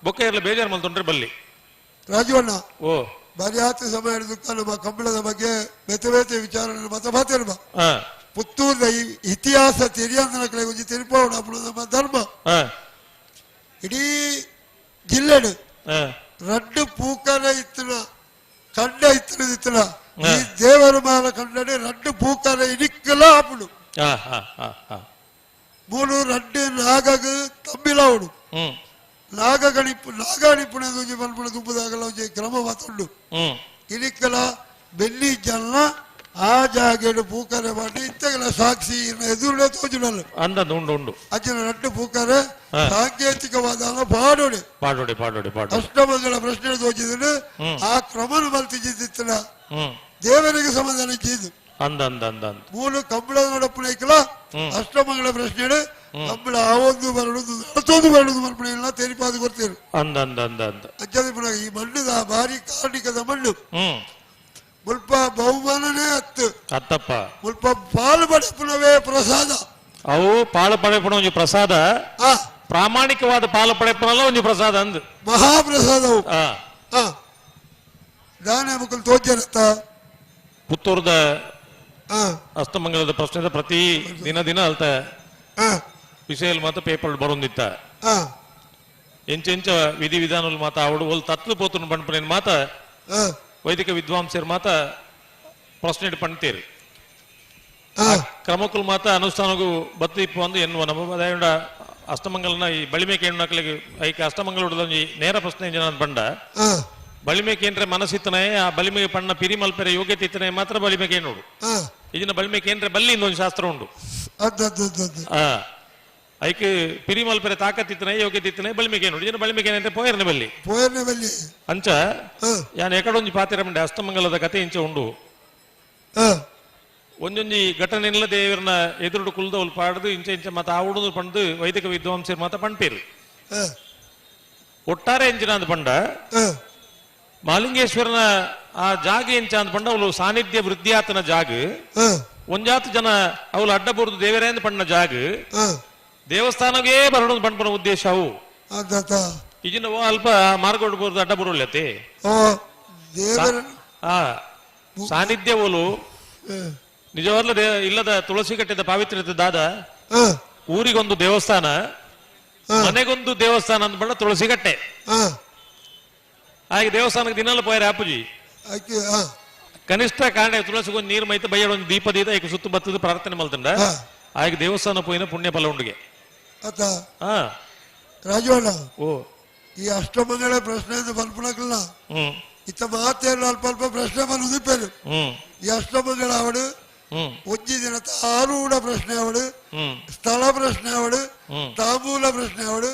ಬೊಕ್ಕ ಇರಲಿ ಬೇಜಾರು ಮಲ್ತೊಂಡ್ರೆ ಬಲ್ಲಿ ರಾಜವಣ್ಣ ಓ ಬಾರಿ ಆತ ಸಮಯ ನಮ್ಮ ಕಂಬಳದ ಬಗ್ಗೆ ಬೇತೆ ಬೇತೆ ವಿಚಾರ ಮತ ಮಾತೇರ ಪುತ್ತೂರ್ದ ಇತಿಹಾಸ ತೆರಿಯಂದನ ಕಡೆ ಒಂಜಿ ತೆರಿಪಾವಣ ನಮ್ಮ ಧರ್ಮ ಇಡೀ ಜಿಲ್ಲೆಡು ರಡ್ಡು ಪೂಕನ ಇತ್ತನ ಕಂಡ ಇತ್ತನ ಇತ್ತನ ಈ ದೇವರ ಮಾಲ ಕಂಡಡೆ ರಡ್ಡು ಪೂಕನ ಇಡಿಕ್ಕಲ ಆಪುಡು ಮೂಲು ರಡ್ಡು ನಾಗಗ ತಂಬಿಲಾವಡು ನಾಗಗಣಿಪು ನಾಗಾಣಿಪುಣ ಒಂಜಿ ಮಲ್ಪುಣ ದುಂಬುದಾಗಲ ಒಂಜಿ ಕ್ರಮ ಮಾತುಂಡು ಇಡಿಕ್ಕಲ ಬೆಲ್ಲಿ ಜನ ಆ ಜಾಗೆಡು ಪೂಕರೆ ಮಾಡಿ ಇತ್ತಗಲ ಸಾಕ್ಷಿ ಎದುರುಡೆ ತೋಜುಡಲ್ಲ ಅಂದ ಉಂಡು ಉಂಡು ಅಜ್ಜನ ರಡ್ಡು ಪೂಕರೆ ಸಾಂಕೇತಿಕವಾದ ಪಾಡೋಡೆ ಪಾಡೋಡೆ ಪಾಡೋಡೆ ಪಾಡೋಡೆ ಅಷ್ಟಮಂಗಳ ಪ್ರಶ್ನೆ ತೋಜಿದ್ರು ಆ ಕ್ರಮನು ಮಲ್ತಿದ್ದಿತ್ತನ ದೇವರಿಗೆ ಸಮಾಧಾನ ಇದ್ದು ಅಂದ ಅಂದ ಅಂದ ಅಂದ ಮೂಲು ಕಂಬಳ ನಡಪುಣೈಕಲ ಅಷ್ಟಮಂಗಳ ಪ್ರಶ್ನೆ ಕಂಬಳ ಆ ಒಂದು ಬರಡುದು ನಡತೊಂದು ಬರಡುದು ಮಲ್ಪಣೆ ಇಲ್ಲ ತೆರಿಪಾದು ಕೊಡ್ತೇನೆ ಅಂದ ಅಂದ ಅಂದ ಅಂದ ಅಜ್ಜದ ಈ ಮಣ್ಣುದ ಭಾರಿ ಕಾರ್ಣಿಕದ ಮಣ್ಣು ಮುಲ್ಪ ಬಹುಮಾನನೇ ಹತ್ತು ಅತ್ತಪ್ಪ ಮುಲ್ಪ ಪಾಲು ಪಡೆಪುಣವೇ ಪ್ರಸಾದ ಅವು ಪಾಲು ಪಡೆಪುಣ ಒಂಜಿ ಪ್ರಸಾದ ಪ್ರಾಮಾಣಿಕವಾದ ಪಾಲು ಪಡೆಪುಣಲ್ಲ ಒಂಜಿ ಪ್ರಸಾದ ಅಂದು ಮಹಾಪ್ರಸಾದವು ದಾನೆ ಮುಕ್ಕಲು ತೋಜರತ್ತ ಪುತ್ತೂರ್ದ ಅಷ್ಟಮಂಗಲದ ಪ್ರಶ್ನೆ ಪ್ರತಿ ದಿನ ದಿನ ಅಲ್ತ ವಿಷಯ ಮಾತ್ರ ಪೇಪರ್ ಬರೊಂದಿತ್ತ. ಎಂಚೆಂಚ ವಿಧಿ ವಿಧಾನಲ್ ಮಾತ ಅವಡು ಒಲ್ ತತ್ವ ಪೋತುನು ಪನ್ಪುನೇನ್ ಮಾತ ವೈದಿಕ ವಿದ್ವಾಂಸರು ಮಾತ ಪ್ರಶ್ನೆ ಪಣ್ತೇರು. ಕ್ರಮಕ್ಕಳು ಮಾತ ಅನುಷ್ಠಾನಗೂ ಬತ್ತಿಪ್ಪು ಅಂದು ಎನ್ನುವ ನಮ್ಮ ಅದಾಯುಂಡ ಅಷ್ಟಮಂಗಲನ ಈ ಬಳಿಮೆ ಕೇಣ್ಣಕ್ಲಿಗೆ ಐಕೆ ಅಷ್ಟಮಂಗಲ ಒಂಜಿ ನೇರ ಪ್ರಶ್ನೆ ಜನ ಬಂಡ ಬಳಿಮೆ ಕೇಂದ್ರ ಮನಸ್ಸಿತ್ತನೇ ಆ ಬಲಿಮೆಗೆ ಪಣ್ಣ ಪಿರಿಮಲ್ಪೆರೆ ಯೋಗ್ಯತೆ ಇತ್ತನೇ ಮಾತ್ರ ಬಲಿಮೆ ಕೇನೋಡು. ಇದನ್ನ ಬಲಿಮೆ ಕೇಂದ್ರ ಬಲ್ಲಿ ಇನ್ನೊಂದು ಶಾಸ್ತ್ರ ಉಂಡು. ಐಕ್ ಪಿರಿಮಲ್ಪೆರೆ ತಾಕತ್ ಇತ್ತನೇ ಯೋಗ್ಯತೆ ಇತ್ತನೇ ಬಲಿಮೆ ಕೇನೋಡು. ಇದನ್ನ ಬಲಿಮೆ ಕೇನಂದ್ರೆ ಪೋಯರ್ನೆ ಬಲ್ಲಿ ಪೋಯರ್ನೆ ಬಲ್ಲಿ ಅಂಚ ಯಾನ್ ಎಕಡೊಂಜಿ ಪಾತಿರ ಮಂಡೆ ಅಷ್ಟಮಂಗಲದ ಕತೆ ಇಂಚ ಉಂಡು. ಒಂಜೊಂಜಿ ಘಟನೆಲ್ಲ ದೇವರನ್ನ ಎದುರುಡು ಕುಲ್ದವಲ್ ಪಾಡ್ದು ಇಂಚ ಇಂಚ ಮಾತ ಆವುಡು ಪಂಡು ವೈದಿಕ ವಿದ್ವಾಂಸರು ಮಾತ ಪಣ್ಪೇರು. ಒಟ್ಟಾರೆ ಎಂಚಿನ ಅಂದ್ ಪಂಡ ಮಾಲಿಂಗೇಶ್ವರನ ಆ ಜಾಗ ಎಂಚ ಅಂದ್ ಪಂಡ ಅವಳು ಸಾನ್ನಿಧ್ಯ ವೃದ್ಧಿಯಾತನ ಜಾಗ. ಒಂಜಾತು ಜನ ಅವಳು ಅಡ್ಡ ಬೋರ್ದು ದೇವರೇ ಅಂದ್ ಪಣ್ಣ ಜಾಗ ದೇವಸ್ಥಾನಗೇ ಬರಡು ಪಣ್ಪನ ಉದ್ದೇಶ ಅವು. ಈಗಿನ ಅಲ್ಪ ಮಾರ್ಗೋಡು ಬೋರ್ದು ಅಡ್ಡ ಬರೋಲ್ಲತೆ ಆ ಸಾನ್ನಿಧ್ಯ ಓಲು ನಿಜವಾಗ್ಲೂ ಇಲ್ಲದ ತುಳಸಿ ಕಟ್ಟಿದ ಪಾವಿತ್ರ್ಯತೆ ದಾದ. ಊರಿಗೊಂದು ದೇವಸ್ಥಾನ ಮನೆಗೊಂದು ದೇವಸ್ಥಾನ ಅಂದ್ಬಂಡ ತುಳಸಿ ಕಟ್ಟೆ. ಹಾಗೆ ದೇವಸ್ಥಾನಕ್ಕೆ ದಿನಲ್ಲ ಪೋಯರೆ ಅಪ್ಪುಜಿ ಕನಿಷ್ಠ ಕಾರಣ ತುಳಸಿಗೊಂದು ನೀರು ಮೈತ ಬಯ್ಯಡ ಒಂದು ದೀಪ ದೀದ ಈಗ ಸುತ್ತು ಬತ್ತದ ಪ್ರಾರ್ಥನೆ ಮಲ್ತಂಡ ಹಾಗೆ ದೇವಸ್ಥಾನ ಪೋಯಿನ ಪುಣ್ಯ ಫಲ ಉಂಡುಗೆ. ರಾಜವಣ್ಣ ಓ ಈ ಅಷ್ಟಮಂಗಳ ಪ್ರಶ್ನೆ ಬಲ್ಪಣಕ್ಕಲ್ಲ ಇತ್ತ ಮಾತೇನು ಅಲ್ಪ ಅಲ್ಪ ಪ್ರಶ್ನೆ ಬಂದು ಉದಿಪೇರು. ಈ ಅಷ್ಟಮಂಗಳ ಅವಡು ಒಂಜಿ ದಿನ ಆರೂಢ ಪ್ರಶ್ನೆ ಅವಡು, ಸ್ಥಳ ಪ್ರಶ್ನೆ ಅವಡು, ತಾಂಬೂಲ ಪ್ರಶ್ನೆ ಅವಡು,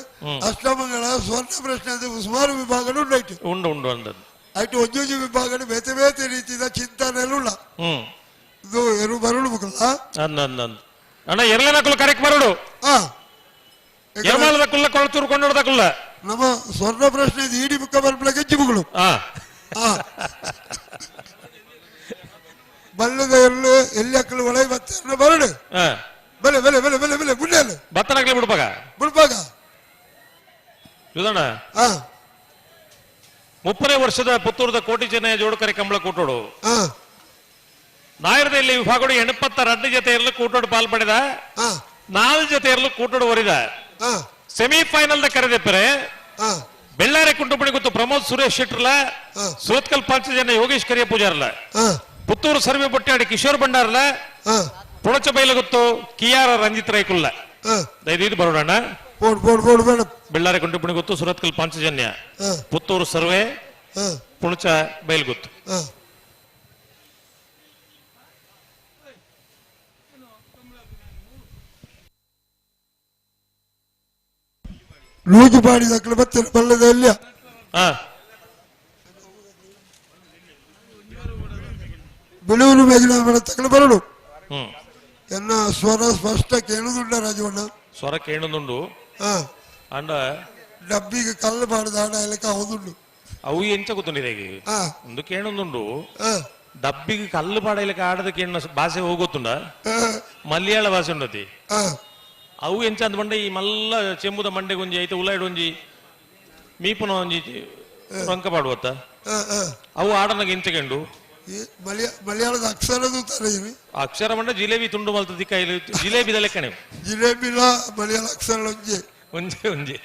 ಅಷ್ಟಮಂಗಳ ಸ್ವರ್ಣ ಪ್ರಶ್ನೆ ಅಂತ ಸುಮಾರು ವಿಭಾಗಗಳು ಉಂಡಾಯ್ತು. ಉಂಡು ಉಂಡು ಅಂದದ್ದು ಆಯ್ತು. ಒಂಜೊಂಜಿ ವಿಭಾಗಗಳು ಬೇತೆ ಬೇತೆ ರೀತಿಯ ಚಿಂತನೆ ಉಳ್ಳ ಇದು ಎರು ಬರಡು ಮಕ್ಕಳ ಅಣ್ಣ ಎರಲನ ಕರೆಕ್ಟ್ ಬರಡು ಎರ್ಮಾಲದ ಕುಲ್ಲ ಕೊಳಚೂರು ಕೊಂಡೋಡ್ದ ಕುಲ್ಲ ನಮ್ಮ ಸ್ವರ್ಣ ಪ್ರಶ್ನೆ ಇಡೀ ಮುಖ ಬರ್ಬಳ ಗೆಜ್ಜಿ ಮಗಳು ಬಲ್ಲದ ಎಲ್ಲು ಎಲ್ಲಿ ಅಕ್ಕಲು ಒಳಗೆ ಬತ್ತ ಬರಡು ಬಲೆ ಬಲೆ ಬಲೆ ಬಲೆ ಬಲೆ ಗುಂಡೆಲ್ಲ ಬತ್ತನಾಗ್ಲಿ ಬಿಡ್ಬಾಗ ಬಿಡ್ಬಾಗ ಸುಧಣ್ಣ. 30ನೇ ವರ್ಷದ ಪುತ್ತೂರದ ಕೋಟಿ ಚೆನ್ನಯ್ಯ ಜೋಡುಕರೆ ಕಂಬಳ ಕೂಟೋಡು ನಾಯರದಲ್ಲಿ ವಿಭಾಗಡು 82 ಜೊತೆ ಇರಲು ಕೂಟೋಡು ಪಾಲ್ ಪಡೆದ, 4 ಜೊತೆ ಇರಲು ಕೂಟೋಡು ಒರಿದ. ಸೆಮಿಫೈನಲ್ the ಕರೆದೆಪ್ಪರೆ ಬೆಳ್ಳಾರೆ ಕುಂಟುಪಣಿ ಗೊತ್ತು ಪ್ರಮೋದ್ ಸುರೇಶ್ ಶೆಟ್ಟರ್ಲ, ಸೂರತ್ಕಲ್ ಪಾಂಚಜನ ಯೋಗೇಶ್ ಕರಿಯ ಪೂಜಾರ್ಲ, ಪುತ್ತೂರು ಸರ್ವೆ ಬೊಟ್ಟಾಡಿ ಕಿಶೋರ್ ಭಂಡಾರ್ಲ, ಪುಣಚ ಬೈಲಗುತ್ತು ಕಿಯಾರ ರಂಜಿತ್ ರೈಕುಲ್ಲ. ದಯದೀದು ಬರೋಣ. ಬೆಳ್ಳಾರೆ ಕುಂಟುಪಣಿ ಗೊತ್ತು ಸುರತ್ಕಲ್ ಪಾಂಚಜನ್ಯ, ಪುತ್ತೂರು ಸರ್ವೆ, ಪುಣಚ ಬೈಲ್ಗುತ್ತು. ಲೂಜು ಪಾಡಿ ದಕ್ಕಲು ಬತ್ತಲು ಬಲ್ಲದ ಎಲ್ಲಿಯ ಬಿಳುವರು ಮೇಜಿನ ತಕ್ಕಲು ಬರಡು. ಎನ್ನ ಸ್ವರ ಸ್ಪಷ್ಟ ಕೇಳುದುಂಡ ರಾಜವಣ್ಣ? ಸ್ವರ ಕೇಳುದುಂಡು. ಅಂಡ ಡಬ್ಬಿಗೆ ಕಲ್ಲು ಪಾಡದ ಆಡ ಎಲಕ ಹೌದುಂಡು. ಅವು ಎಂಚ ಗೊತ್ತುಂಡಿದೆ ಒಂದು ಕೇಳುದುಂಡು. ಡಬ್ಬಿಗೆ ಕಲ್ಲು ಪಾಡಲಿಕ್ಕೆ ಆಡದ ಕೇಳ ಭಾಷೆ ಹೋಗೋತುಂಡ ಮಲಯಾಳ ಭಾಷೆ ಉಂಡತಿ. ಅವು ಎಂಚ ಅಂದ್ ಬಂಡೆ ಈ ಮಲ್ಲ ಚೆಂಬುದ ಮಂಡೆಗೊಂಜಿ ಐತೆ ಉಲಾಯ್ಡೊಂಜಿ ಮೀಪುನ ಒಂಜಿ ರಂಕ ಪಾಡುವತ್ತ ಅವು ಆಡನಾಗ ಎಂಚಗೆಂಡು ಮಲಯಾಳದ ಅಕ್ಷರ ಅಕ್ಷರ ಮಂಡ ಜಿಲೇಬಿ ತುಂಡು ಮಲ್ತ ದಿಕ್ಕ ಜಿಲೇಬಿದ ಲೆಕ್ಕನೆ ಜಿಲೇಬಿಲ ಮಲಯಾಳ ಅಕ್ಷರ ಒಂಜೆ ಒಂಜೆ ಒಂಜೆ.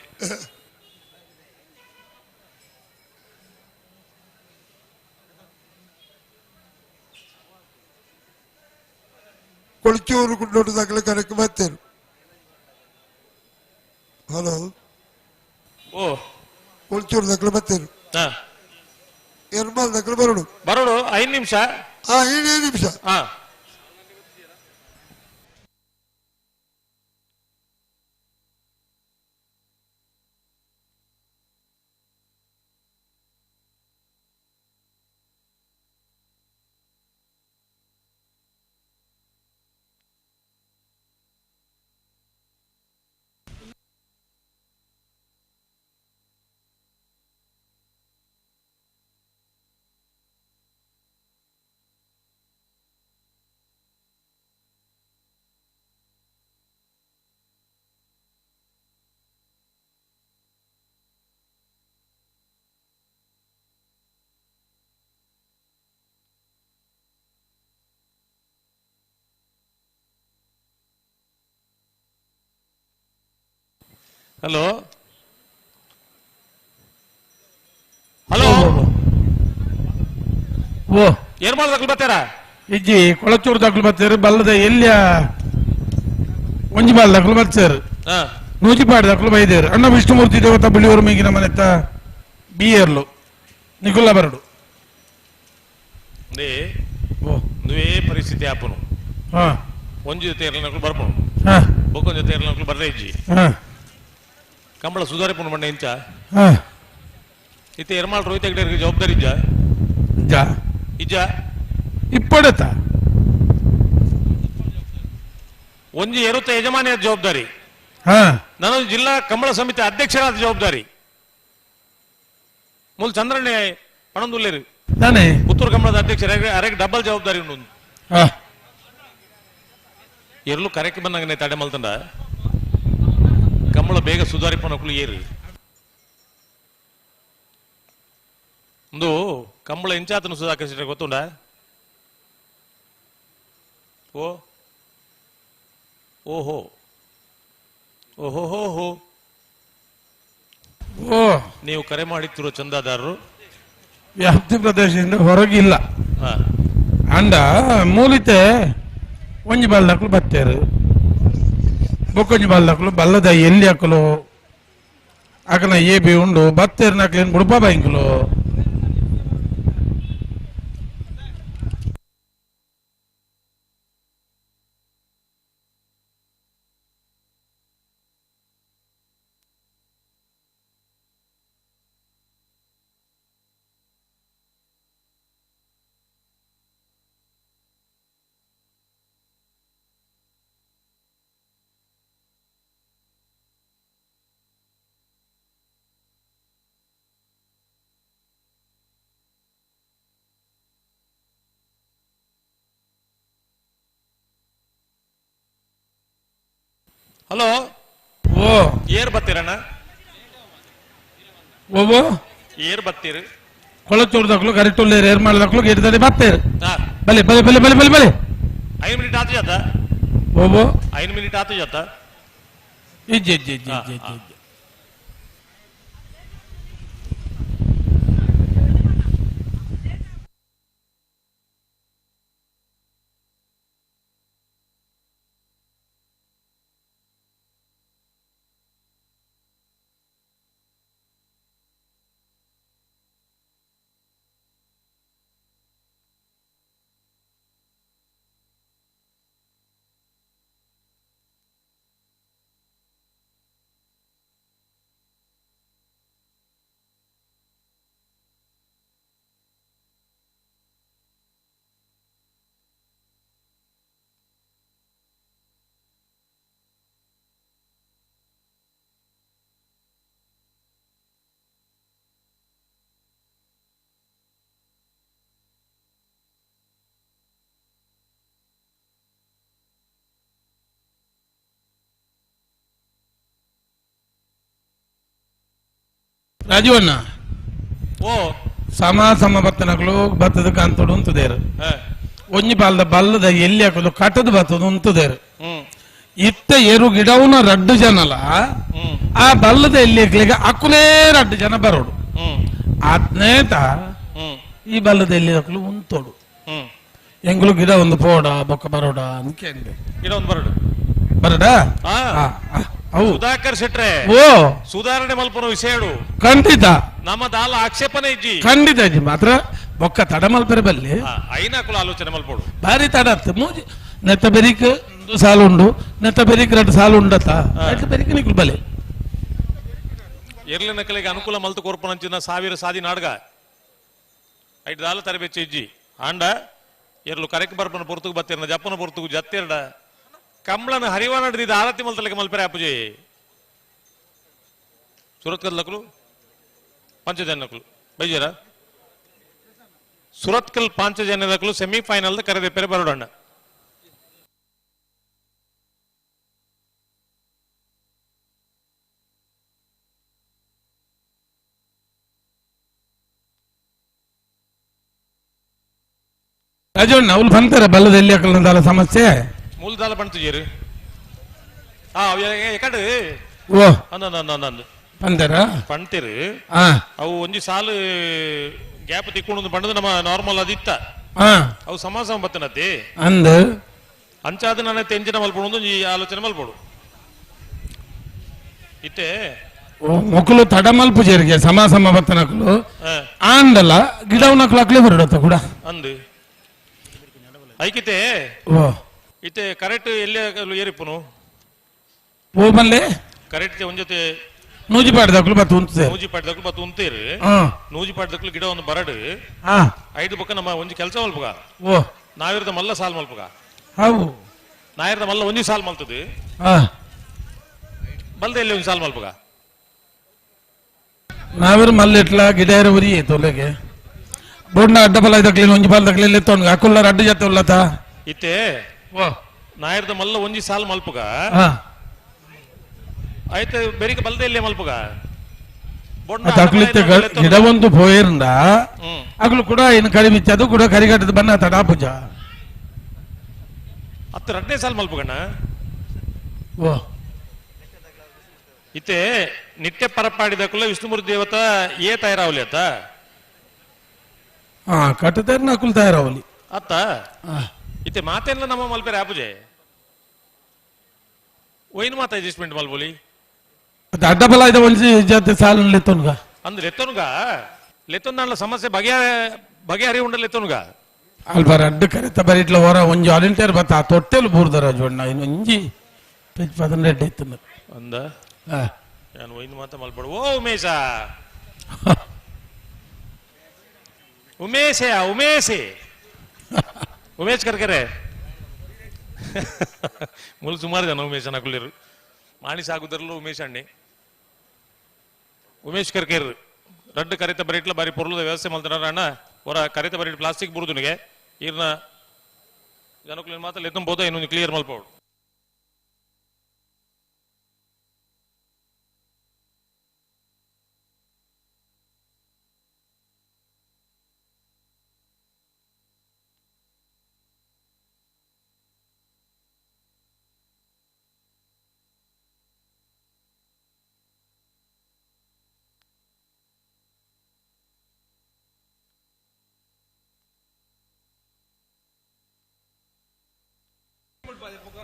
ಕೊಳಚೂರು ಕುಂಡೋಟು ದಾಖಲೆ ಕರೆಕ್ಟ್ ಬರ್ತೇನೆ. ಹಲೋ ಓ ಕೊಳಚೂರು ದಾಖಲೆ ಬರ್ತೇನೆ. ಎರ್ಮಾಲ್ ದಾಖಲೆ ಬರೋಡು ಬರೋಡು 5 ನಿಮಿಷ. 5 ನಿಮಿಷ. ಹಲೋ ಹಲೋ ಓ ಏನ್ ಮಾಡ್ದಕ್ಲು ಬತ್ತಾರ ಇಜ್ಜಿ ಕೊಳಚೂರು ದಾಖಲು ಬರ್ತಾರೆ ಬಲ್ಲದ ಎಲ್ಲಿಯ ಒಂಜಿ ಬಾಲ್ ದಾಖಲು ಬರ್ತಾರೆ ನೂಜಿಪಾಡು ದಾಖಲು ಬೈದೇರು ಅಣ್ಣ ವಿಷ್ಣುಮೂರ್ತಿ ದೇವತಾ ಬಿಳಿಯೂರು ಮೇಗಿನ ಮನೆತ್ತ ಬಿಯರ್ಲು ನಿಕುಲ್ಲ ಬರಡು నువ్వే ಪರಿಸ್ಥಿತಿ ಆಪನು ಒಂಜಿ ಜೊತೆ ಇರ್ಲನಕ್ಲು ಬರ್ಪನು ಬೊಕ್ಕೊಂದ್ ಜೊತೆ ಇರ್ಲನಕ್ಲು ಬರ್ರೆ ಇಜ್ಜಿ ಕಂಬಳ ಸುಧಾರಿಪುನ ಬಂಡ ಇಂಚ ಇತ್ತೆ ಎರ್ಮಾಲ್ ರೋಹಿತ್ ಹೆಗ್ಡೆ ಜವಾಬ್ದಾರಿ ಇಜ್ಜ ಜಾ ಇಜ್ಜ ಇಪ್ಪಡತ ಒಂಜಿ ಎರುತ್ತ ಯಜಮಾನಿಯ ಜವಾಬ್ದಾರಿ ನಾನು ಜಿಲ್ಲಾ ಕಂಬಳ ಸಮಿತಿ ಅಧ್ಯಕ್ಷರಾದ ಜವಾಬ್ದಾರಿ ಮೂಲ ಚಂದ್ರಣ್ಣೆ ಪಣಂದುಲ್ಲೇರು ತಾನೇ ಪುತ್ತೂರು ಕಂಬಳದ ಅಧ್ಯಕ್ಷರ ಅರೆಗೆ ಡಬಲ್ ಜವಾಬ್ದಾರಿ ಉಂಡು ಎರ್ಲು ಕರೆಕ್ ಬಂದಂಗನೆ ತಡೆ ಮಲ್ತಂಡ ಕಂಬಳ ಬೇಗ ಸುಧಾರಿಪನಕ್ಲು ಏರು ಒಂದು ಕಂಬಳ ಇಂಚಾತನು ಸುಧಾಕರ್ ಗೊತ್ತುಂಡ ಓ ಓಹೋ ಓಹೋ ಹೋ ಹೋ ಓ ನೀವು ಕರೆ ಮಾಡುತ್ತಿರುವ ಚಂದಾದಾರರು ವ್ಯಾಪ್ತಿ ಪ್ರದೇಶದಿಂದ ಹೊರಗಿಲ್ಲ ಅಂಡ ಮೂಲಿತೆ ಒಂಜಿ ಬಲ್ಲಕ್ಲು ಬತ್ತೇರು ಬೊಕ್ಕೊಂಜಿ ಬಲ್ಲಕ್ಲು ಬಲ್ಲದ ಎಲ್ಲಿ ಹಾಕಲು ಅಕನ ಎ ಬಿ ಉಂಡು ಬತ್ತೇರು ನಕ್ಲೇನು ಬುಡಪ ಬ್ಯಾಂಕ್ಲು ಹಲೋ ಓ ಏರ್ ಬತ್ತೀರಣ್ಣ ಓ ಏರ್ ಬತ್ತೀರಿ ಕೊಳಚೂರು ದಕ್ಲು ಕರಿಟುಲ್ಲೇರು ಏರ್ ಮಾಡದಕ್ಲು ಗಿಡದಲ್ಲಿ ಬತ್ತೇರು ಬಲೆ ಬಲೆ ಬಲೆ ಬಲೆ ಬಲೆ ಬಲೆ 5 ಮಿನಿಟ್ ಆತು ಜಾತ ಓ 5 ಮಿನಿಟ್ ಆತು ಜಾತ ಇಜ್ಜಿ ಇಜ್ಜಿ ಇಜ್ಜಿ ಇಜ್ಜಿ ಇಜ್ಜಿ ರಾಜೀವಣ್ಣ ಓ ಸಮ ಸಮ ಬತ್ತನಗಳು ಬತ್ತದ ಕಾಂತೋಡು ಉಂತದೇರು ಒಂಜಿ ಬಾಲ್ದ ಬಲ್ಲದ ಎಲ್ಲಿ ಹಾಕೋದು ಕಟ್ಟದ ಬತ್ತದ ಉಂತದೇರು ಇತ್ತ ಏರು ಗಿಡವನ ರಡ್ಡು ಜನಲ ಆ ಬಲ್ಲದ ಎಲ್ಲಿ ಹಾಕ್ಲಿಕ್ಕೆ ಅಕ್ಕುಲೇ ರಡ್ಡು ಜನ ಬರೋಡು ಆತ್ನೇತ ಈ ಬಲ್ಲದ ಎಲ್ಲಿ ಹಾಕಲು ಉಂತೋಡು ಎಂಗುಲು ಗಿಡ ಒಂದು ಪೋಡ ಬೊಕ್ಕ ಬರೋಡ ಅಂತ ಗಿಡ ಒಂದು ಬರೋಡು ಬರಡಾ ಸುಧಾಕರ್ ಶೆಟ್ರೆ ಓ ಸುಧಾರಣೆ ಮಲ್ಪನ ವಿಷಯಡು ಖಂಡಿತ ನಮ್ಮ ದಾಲ ಆಕ್ಷೇಪನೆ ಇಜ್ಜಿ ಖಂಡಿತ ಇಜ್ಜಿ ಮಾತ್ರ ಬೊಕ್ಕ ತಡ ಮಲ್ಪರೆ ಬಲ್ಲಿ ಐನಾಕುಲ ಆಲೋಚನೆ ಮಲ್ಪೋಡು ಭಾರಿ ತಡ ಅತ್ತ ಮೂಜಿ ನೆತ್ತ ಬೆರಿಕ್ ಸಾಲು ಉಂಡು ನೆತ್ತ ಬೆರಿಕ್ ಎರಡು ಸಾಲು ಉಂಡತ ನೆತ್ತ ಬೆರಿಕ್ ನಿಕ್ಲು ಬಲೆ ಎರ್ಲಿ ನಕಲಿಗೆ ಅನುಕೂಲ ಮಲ್ತು ಕೊರ್ಪನಂಚಿನ ಸಾವಿರ ಸಾದಿ ನಾಡ್ಗ ಐಟ್ ದಾಲ ತರಬೇಚಿ ಇಜ್ಜಿ ಆಂಡ ಎರ್ಲು ಕರೆಕ್ ಬರ್ಪನ ಪೊರ್ತುಗು ಬತ್ತಿರ್ನ ಜಪ್ಪನ ಪೊರ್ತುಗು ಜತ್ತಿರ್ಡ ಕಂಬಳನ ಹರಿವಾನಡ್ದಿದ್ದ ಆರತಿ ಮಲ್ತಲಕ್ಕೆ ಮಲ್ಪೆರೆ ಅಪ್ಪಜಿ ಸುರತ್ಕಲ್ ನಕಲು ಪಂಚಜನ ನಕಲು ಬೈಜರ ಸುರತ್ಕಲ್ ಪಾಂಚಜನ್ಯ ನಕಲು ಸೆಮಿಫೈನಲ್ ಕರೆದೆಪ್ಪೆರೆ ಬರೋಡಣ್ಣ ರಾಜಣ್ಣ ಅವ್ಲು ಬಂತಾರೆ ಬಲ್ಲದ ಎಲ್ಲಿ ಹಾಕಲ್ಲ ಸಮಸ್ಯೆ ಮೂಲದಾಲ ಬಂತು ಜೇರು ಎಕಡೆ ಓ ಅಂದ ಪಂದರ ಪಂತಿರು ಅವು ಒಂಜಿ ಸಾಲು ಗ್ಯಾಪ್ ತಿಕ್ಕೊಂಡು ಬಂಡದ ನಮ್ಮ ನಾರ್ಮಲ್ ಅದಿತ್ತ ಅವು ಸಮಾಸ ಬತ್ತನತಿ ಅಂದ ಅಂಚಾದ ನನ್ನ ತೆಂಚಿನ ಮಲ್ಪಡು ಒಂಜಿ ಆಲೋಚನೆ ಮಲ್ಪಡು ಇತ್ತೆ ಮೊಕ್ಕಲು ತಡ ಮಲ್ಪು ಜೇರಿಗೆ ಸಮ ಸಮ ಬತ್ತನಕುಲು ಆಂಡಲ ಗಿಡವನಕುಲು ಅಕ್ಲೆ ಬರಡತ್ತ ಕೂಡ ಅಂದು ಐಕಿತೆ ಇತ್ತೆ ಕರೆಕ್ಟ್ ಎಲ್ಲಿ ಏರಿಪ್ಪುನು ಓ ಬಲ್ಲೆ ಕರೆಕ್ಟ್ ಒಂಜೊತೆ ನೂಜಿ ಪಾಡ್ದಕ್ಲು ಬತ್ತು ಉಂತೇರು ನೂಜಿ ಪಾಡ್ದಕ್ಲು ಬತ್ತು ಉಂತೇರು ನೂಜಿ ಪಾಡ್ದಕ್ಲು ಗಿಡ ಒಂದು ಬರಡು ಐದು ಪಕ್ಕ ನಮ್ಮ ಒಂಜಿ ಕೆಲಸ ಮಲ್ಪುಗ ಓ ನಾವಿರದ ಮಲ್ಲ ಸಾಲ್ ಮಲ್ಪುಗ how ನಾಯಿರದ ಮಲ್ಲ ಒಂಜಿ ಸಾಲ್ ಮಲ್ತದು ಬಲ್ದ ಎಲ್ಲಿ ಒಂಜಿ ಸಾಲ್ ಮಲ್ಪುಗ ನಾವಿರ್ ಮಲ್ಲಿಟ್ಲ ಗಿಡ ಉರಿ ತೊಲೆಗೆ ಬೋಡ್ನ ಅಡ್ಡ ಬಲ ಇದಕ್ಲಿ ಒಂಜಿ ಬಾಲ್ ದಕ್ಲಿ ತೊಂಗ ಅಕುಲ್ಲಾರ ಅಡ್ಡ ಜೊತೆ ಉಲ್ಲತ ಇತ್ತೆ ನಾಯಿರದ ಮಲ್ಲ ಒಂಜಿ ಸಾಲ್ ಮಲ್ಪುಗ ಆಯ್ತು ಬೆರಿಕೆ ಬಲ್ದ ಎಲ್ಲಿ ಮಲ್ಪುಗ ಅಕ್ಲಿತ್ತೆ ಗಿಡ ಒಂದು ಪೋಯಿರಂದ ಅಗ್ಲು ಕೂಡ ಏನು ಕರಿ ಬಿಚ್ಚದು ಕೂಡ ಕರಿಗಟ್ಟದ ಬಣ್ಣ ತಡಾ ಪೂಜ ಅತ್ತ ರಡ್ಡನೇ ಸಾಲ್ ಮಲ್ಪುಗಣ್ಣ ಓ ಇತ್ತೆ ನಿತ್ಯ ಪರಪಾಡಿದಕ್ಕಲ್ಲ ವಿಷ್ಣುಮೂರ್ತಿ ದೇವತ ಏ ತಯಾರಾವಲಿ ಅತ್ತ ಹಾ ಕಟ್ಟತಾರ ನಕುಲ್ ತಯಾರಾವಲಿ ಅತ್ತ ಇತ್ತೆ ಮಾತೆಲ್ಲ ನಮ್ಮ ಮಲ್ಪೆರೆ ಆಪುಜೆ ಒಯ್ನು ಮಾತ ಅಡ್ಜಸ್ಟ್ಮೆಂಟ್ ಮಲ್ಬೋಲಿ ಅಡ್ಡ ಬಲ ಇದೆ ಒಂಜಿ ಜಾತಿ ಸಾಲು ಲೆತ್ತೊನ್ಗ ಅಂದ್ರೆ ಲೆತ್ತೊನ್ಗ ಲೆತ್ತೊಂದ ಸಮಸ್ಯೆ ಬಗೆ ಬಗೆಹರಿ ಉಂಡ ಲೆತ್ತೊನ್ಗ ಅಲ್ಬಾರ ಅಡ್ಡ ಕರೆತ ಬರೀಟ್ಲ ಹೊರ ಒಂಜಿ ವಾಲಂಟಿಯರ್ ಬತ್ತ ಆ ತೊಟ್ಟೆಲ್ ಬೂರ್ದರ ಜೋಡ್ನ ಇನ್ನು ಒಂಜಿ ಪದನ್ ರೆಡ್ಡಿ ಇತ್ತು ಅಂದ ನಾನು ಒಯ್ದು ಮಾತ ಮಲ್ಪಡು ಓ ಉಮೇಶ ಉಮೇಶಯ ಉಮೇಶೆ ಉಮೇಶ್ ಕರ್ಕರೆ ಮುಲ್ ಸುಮಾರು ಜನ ಉಮೇಶ್ ನಕುಲಿರು ಮಾಣಿ ಸಾಗುದರಲ್ಲೂ ಉಮೇಶ್ ಅಣ್ಣೆ ಉಮೇಶ್ ಕರ್ಕೇರ್ ರಡ್ಡು ಕರಿತ ಬರೀಟ್ಲ ಬಾರಿ ಪೊರ್ಲದ ವ್ಯವಸ್ಥೆ ಮಲ್ತಾರ ಅಣ್ಣ ಹೊರ ಕರಿತ ಬರೀಟ್ ಪ್ಲಾಸ್ಟಿಕ್ ಬುರುದುನಿಗೆ ಈರ್ನ ಜನಕುಲಿನ ಮಾತ್ರ ಎತ್ತುಂ ಬೋದ ಇನ್ನೊಂದು ಕ್ಲಿಯರ್ ಮಲ್ಪೋಡು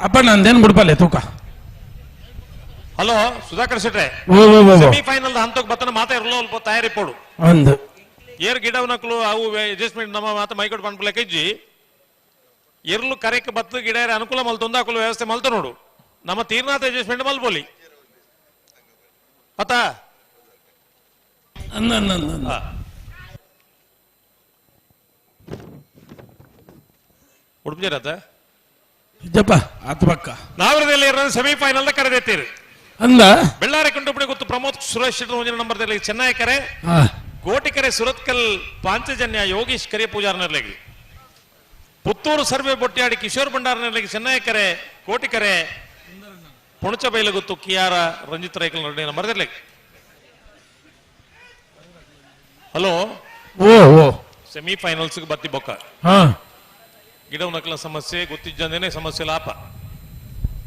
ಅಪ್ಪ ನಂದೇನು ಬಿಡ್ಪಲ್ಲೆ ತೂಕ ಹಲೋ ಸುಧಾಕರ್ ಶೆಟ್ರೆ ಸೆಮಿಫೈನಲ್ ಹಂತಕ್ಕೆ ಬತ್ತನ ಮಾತಾ ಇರಲೋ ಅಲ್ಪ ತಯಾರಿ ಪೋಡು ಅಂದು ಏರ್ ಗಿಡವನಕ್ಲು ಅವು ಅಡ್ಜಸ್ಟ್ಮೆಂಟ್ ನಮ್ಮ ಮಾತ ಮೈಕೊಟ್ಟು ಪನ್ಪುಲೆಕ್ಕ ಇಜ್ಜಿ ಎರ್ಲು ಕರೆಕ್ ಬತ್ತು ಗಿಡ ಅನುಕೂಲ ಮಲ್ತೊಂದು ಅಕುಲು ವ್ಯವಸ್ಥೆ ಮಲ್ತ ನೋಡು ನಮ್ಮ ತೀರ್ನಾಥ ಅಡ್ಜಸ್ಟ್ಮೆಂಟ್ ಮಲ್ಬೋಲಿ ಅತ್ತ ಉಡುಪಿ ಜರತ ಜಪ್ಪ ಆತು ಪಕ್ಕ ನಾವರದಲ್ಲಿ ಸೆಮಿಫೈನಲ್ ಕರೆದೆತ್ತೀರಿ ಅಂದ ಬೆಳ್ಳಾರಿ ಕಂಡುಪಡಿ ಗೊತ್ತು ಪ್ರಮೋದ್ ಸುರೇಶ್ ನಂಬರ್ ಚೆನ್ನೈ ಕರೆ ಗೋಟಿಕೆರೆ ಸುರತ್ಕಲ್ ಪಾಂಚಜನ್ಯ ಯೋಗೀಶ್ ಕರಿಯ ಪೂಜಾರ್ನರ್ಲೆಗೆ ಪುತ್ತೂರು ಸರ್ವೆ ಬೊಟ್ಯಾಡಿ ಕಿಶೋರ್ ಭಂಡಾರ್ನರ್ಲೆಗೆ ಚೆನ್ನೈ ಕರೆ ಕೋಟಿಕೆರೆ ಪುಣಚಬೈಲ ಗೊತ್ತು ಕಿಯಾರ ರಂಜಿತ್ ರೈಕಲ್ ನಡುವೆ ನಂಬರ್ ಹಲೋ ಓ ಓ ಸೆಮಿಫೈನಲ್ಸ್ ಬತ್ತಿ ಬೊಕ್ಕ ಗಿಡವನಕಲ ಸಮಸ್ಯೆ ಗೊತ್ತಿದ್ದಂದೇನೆ ಸಮಸ್ಯೆ ಲಾಪ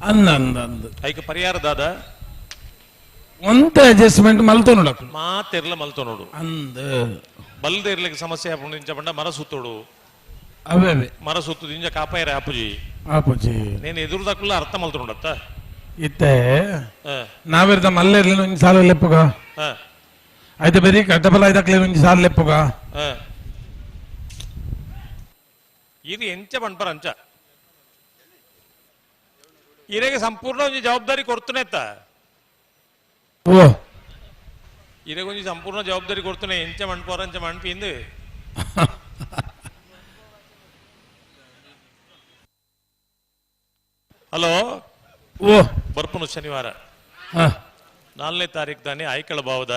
ಅಂದ ಅಂದ ಅಂದ ಐಕ ಪರಿಹಾರ ದಾದ ಒಂತ ಅಡ್ಜಸ್ಟ್ಮೆಂಟ್ ಮಲ್ತೋ ನೋಡಕು ಮಾತಿರ್ಲ ಮಲ್ತೋ ನೋಡು ಅಂದ ಬಲ್ದ ಇರ್ಲಿಕ್ಕೆ ಸಮಸ್ಯೆ ಆಪುಂಡು ಇಂಚ ಬಂಡ ಮರ ಸುತ್ತೋಡು ಅವೇ ಅವೇ ಮರ ಸುತ್ತು ಇಂಜ ಕಾಪಾಯರ ಆಪುಜಿ ಆಪುಜಿ నేను ಎದುರುದಕ್ಕಲ್ಲ ಅರ್ಥ ಮಲ್ತು ನೋಡತ್ತ ಇತ್ತೆ ನಾವಿರ್ದ ಮಲ್ಲೇರ್ಲಿ ಒಂಜಿ ಸಾಲ ಲೆಪ್ಪುಗ ಐತೆ ಬೇರಿ ಕಡ್ಡಬಲ ಐದಕ್ಲೆ ಒಂಜಿ ಸಾಲ ಲೆಪ್ಪುಗ ಇದು ಎಂಚ ಪನ್ಪರ ಅಂಚ ಇರೆಗೆ ಸಂಪೂರ್ಣ ಒಂಜಿ ಜವಾಬ್ದಾರಿ ಕೊಡ್ತುನೆತ್ತ ಓ ಇರೆಗೆ ಒಂಜಿ ಸಂಪೂರ್ಣ ಜವಾಬ್ದಾರಿ ಕೊಡ್ತುನೆ ಎಂಚ ಮಣ್ಪೋರ ಅಂಚ ಮಣ್ಪಿಂದು ಹಲೋ ಓ ಬರ್ಪುನು ಶನಿವಾರ 4ನೇ ತಾರೀಕು ತಾನೆ ಐಕಳ ಭಾವದ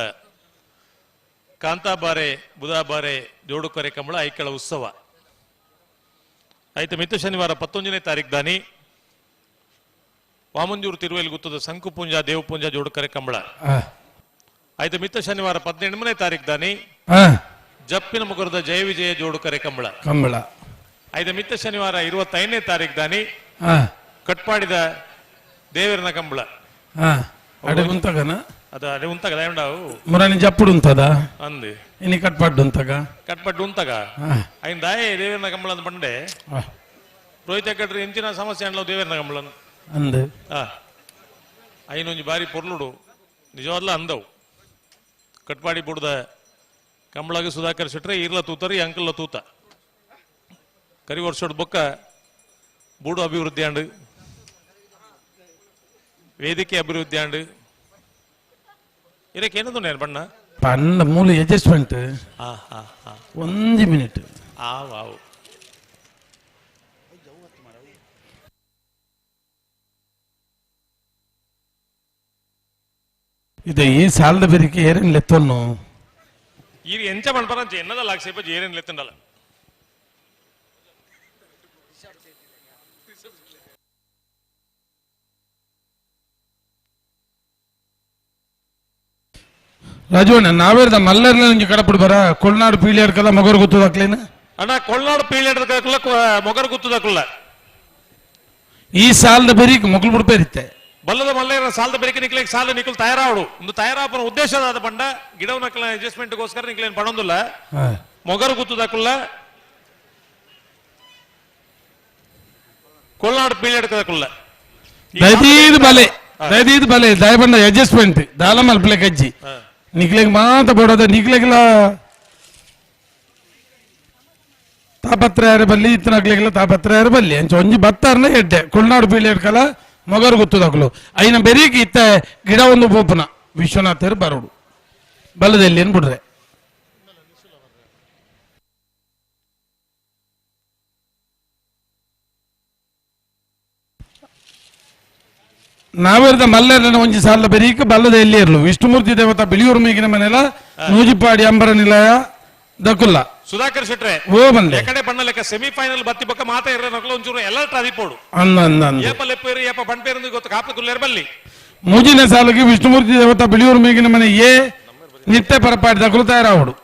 ಕಾಂತಾಬಾರೆ ಬುಧಾಬಾರೆ ಜೋಡುಕೊರೆ ಕಂಬಳ ಐಕಳ ಉತ್ಸವ ಆಯ್ತು ಮಿತ್ತು ಶನಿವಾರ 19ನೇ ತಾರೀಕು ದಾನಿ ವಾಮಂಜೂರು ತಿರುವೇಲಿ ಗುತ್ತದ ಸಂಕು ಪೂಂಜಾ ದೇವಪೂಂಜಾ ಜೋಡುಕರೆ ಕಂಬಳ ಆಯ್ತು ಮಿತ್ತ ಶನಿವಾರ 18ನೇ ತಾರೀಕು ದಾನಿ ಜಪ್ಪಿನ ಮುಗುರದ ಜಯ ವಿಜಯ ಜೋಡುಕರೆ ಕಂಬಳ ಕಂಬಳ ಆಯ್ತು ಮಿತ್ತ ಶನಿವಾರ 25ನೇ ತಾರೀಕು ದಾನಿ ಕಟ್ಪಾಡಿದ ದೇವರನ ಕಂಬಳ ಅಡೆ ಉಂತಗನ ಅದು ಅಡೆ ಉಂತಾಗ ದಯಂಡಾವು ಮುರಾನಿ ಜಪ್ಪುಡು ಉಂತದ ಅಂದು ಇನಿ ಕಟ್ಪಾಡ್ಡು ಉಂತಾಗ ಕಟ್ಪಡ್ಡು ಉಂತಾಗ ಐನ್ ದಾಯೆ ದೇವೇರ್ನ ಕಂಬಳ ಅಂತ ಬಂಡೆ ರೋಹಿತ ಕಟ್ರಿ ಇಂಚಿನ ಸಮಸ್ಯೆ ಅನ್ಲವು ದೇವೇರ್ನ ಕಂಬಳ ಅಂದು ಐನೊಂಜಿ ಬಾರಿ ಪೊರ್ಲುಡು ನಿಜವಾದ್ಲ ಅಂದವು ಕಟ್ಪಾಡಿ ಬುಡ್ದ ಕಂಬಳಾಗ ಸುಧಾಕರ್ ಶೆಟ್ರೆ ಈರ್ಲ ತೂತರಿ ಅಂಕಲ್ಲ ತೂತ ಕರಿ ವರ್ಷದ ಬೊಕ್ಕ ಬೂಡು ಅಭಿವೃದ್ಧಿ ಆಂಡ್ ವೇದಿಕೆ ಅಭಿವೃದ್ಧಿ ಆಂಡ್ ಇದಕ್ಕೆ ಏನದು ನೇನು ಬಣ್ಣ ಪನ್ನ ಮೂಲ ಅಡ್ಜಸ್ಟ್ಮೆಂಟ್ ಒಂದು ಮಿನಿಟ್ ಆವು ಇದು ಈ ಸಾಲದ ಬೆರಿಕೆ ಏರೇನು ಲೆತ್ತೊನ್ನು ಈ ಎಂಚ ಮಣ್ಪರಂಚ ಎನ್ನದಲ್ಲ ಆಕ್ಷೇಪ ಏರೇನು ಲೆತ್ತಂಡಲ್ಲ ರಾಜವಣ್ಣ ನಾವೇರ್ದ ಮಲ್ಲರ್ನ ಕಡಪುಡು ಬರ ಕೊಳ್ನಾಡು ಪೀಳಿಯರ್ಕಲ್ಲ ಮೊಗರು ಗುತ್ತದಾಕ್ಲೇನ ಅಣ್ಣ ಕೊಳ್ನಾಡು ಪೀಳಿಯರ್ಕಲ್ಲ ಮೊಗರು ಗುತ್ತದಾಕಲ್ಲ ಈ ಸಾಲದ ಬೆರಿಕ್ ಮೊಗಲು ಬಿಡ್ಪೇರಿತ್ತೆ ಬಲ್ಲದ ಮಲ್ಲೇರ ಸಾಲದ ಬೆರಿಕೆ ನಿಕ್ಲಿಕ್ಕೆ ಸಾಲ ನಿಕ್ಕಲ್ ತಯಾರಾವಡು ಒಂದು ತಯಾರಾಪನ ಉದ್ದೇಶದಾದ ಬಂಡ ಗಿಡವನಕ್ಕಲ ಅಡ್ಜಸ್ಟ್ಮೆಂಟ್ಗೋಸ್ಕರ ನಿಕ್ಲೇನು ಪಡೊಂದಿಲ್ಲ ಮೊಗರು ಗುತ್ತದಾಕಲ್ಲ ಕೊಳ್ನಾಡು ಪೀಳಿಯರ್ಕದಕ್ಕಲ್ಲ ದಯದೀದ್ ಬಲೆ ದಯದೀದ್ ಬಲೆ ದಯಬಂಡ ಅಡ್ಜಸ್ಟ್ಮೆಂಟ್ ದಾಲ ಮಲ್ಪಲೆ ಕಜ್ಜಿ ನಿಕ್ಲೆಗ್ ಮಾತ ಬೋಡದ ನಿಕ್ಲೆಗ್ಲ ತಾಪತ್ರ ಯಾರು ಬಲ್ಲಿ ಇತ್ತನಕ್ಲೆಗ್ಲ ತಾಪತ್ರ ಯಾರು ಬಲ್ಲಿ ಅಂಚ ಒಂಜಿ ಬತ್ತಾರನ ಎಡ್ಡೆ ಕೊಳ್ನಾಡು ಪೀಳಿಯರ್ಕಲ ಮೊಗರು ಗೊತ್ತದಾಕಲು ಐನ ಬೆರೀಕ್ ಇತ್ತ ಗಿಡ ಒಂದು ಪೋಪುನ ವಿಶ್ವನಾಥರು ಬರೋಡು ಬಲ್ಲದಲ್ಲಿ ಏನ್ ಬಿಡ್ರೆ ನಾವೇರ್ದ ಮಲ್ಲರನ ಒಂಜಿ ಸಾಲ ಬೆರೀಕ್ ಬಲ್ಲದ ಎಲ್ಲಿ ಇರಲು ವಿಷ್ಣುಮೂರ್ತಿ ದೇವತಾ ಬಿಳಿಯೂರು ಮೇಗಿನ ಮನೆಲ ನೂಜಿಪಾಡಿ ಅಂಬರ ನಿಲಯ ದಕುಲ್ಲ ಸುಧಾಕರ್ ಶೆಟ್ರೆ ಓ ಬಂದೆ ಕಡೆ ಬಣ್ಣ ಲೆಕ್ಕ ಸೆಮಿಫೈನಲ್ ಬತ್ತಿ ಬೊಕ್ಕ ಮಾತಾ ಇರ ನಕಲು ಒಂಚೂರು ಅಲರ್ಟ್ ಆದಿಪೋಡು ಅನ್ನ ಅನ್ನ ಅನ್ನ ಏಪ ಲೆಪ್ಪೇರು ಏಪ ಬಂಡ್ಪೇರು ಗೊತ್ತು ಕಾಪು ಕುಲ್ಲೇರ್ ಬಲ್ಲಿ ಮುಜಿನ ಸಾಲುಗೆ ವಿಷ್ಣುಮೂರ್ತಿ ದೇವತಾ ಬಿಳಿಯೂರು ಮೇಗಿನ ಮನೆ ಎ ನಿತ್ಯ ಪರಪಾಡಿ ದಕುಲು ತಯಾರಾವಡು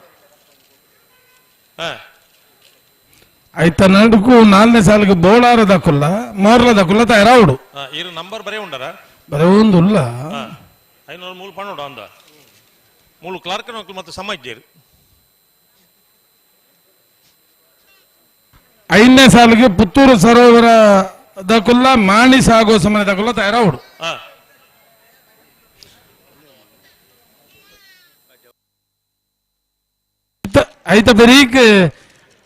ಐತ ನಡುಕು ನಾಲ್ನೇ ಸಾಲಿಗೆ ಬೋಳಾರ ದಕುಲ್ಲ ಮೋರ್ಲ ದಕುಲ್ಲ ತಯಾರಾವಡು ಇರು ನಂಬರ್ ಬರೇ ಉಂಡರ ಬರೇ ಒಂದು ಉಲ್ಲ 500 ಮೂಲು ಪಣ್ಣೋಡು ಅಂದ ಮೂಲು ಕ್ಲಾರ್ಕ್ ನಕಲು ಮತ್ತೆ ಸಮಾಜ ಐದನೇ ಸಾಲಿಗೆ ಪುತ್ತೂರು ಸರೋವರ ದಕುಲ್ಲ ಮಾಣಿ ಸಾಗೋ ಸಮಯ ದಕುಲ್ಲ ತಯಾರಾವಡು ಐತ ಬರೀಕ್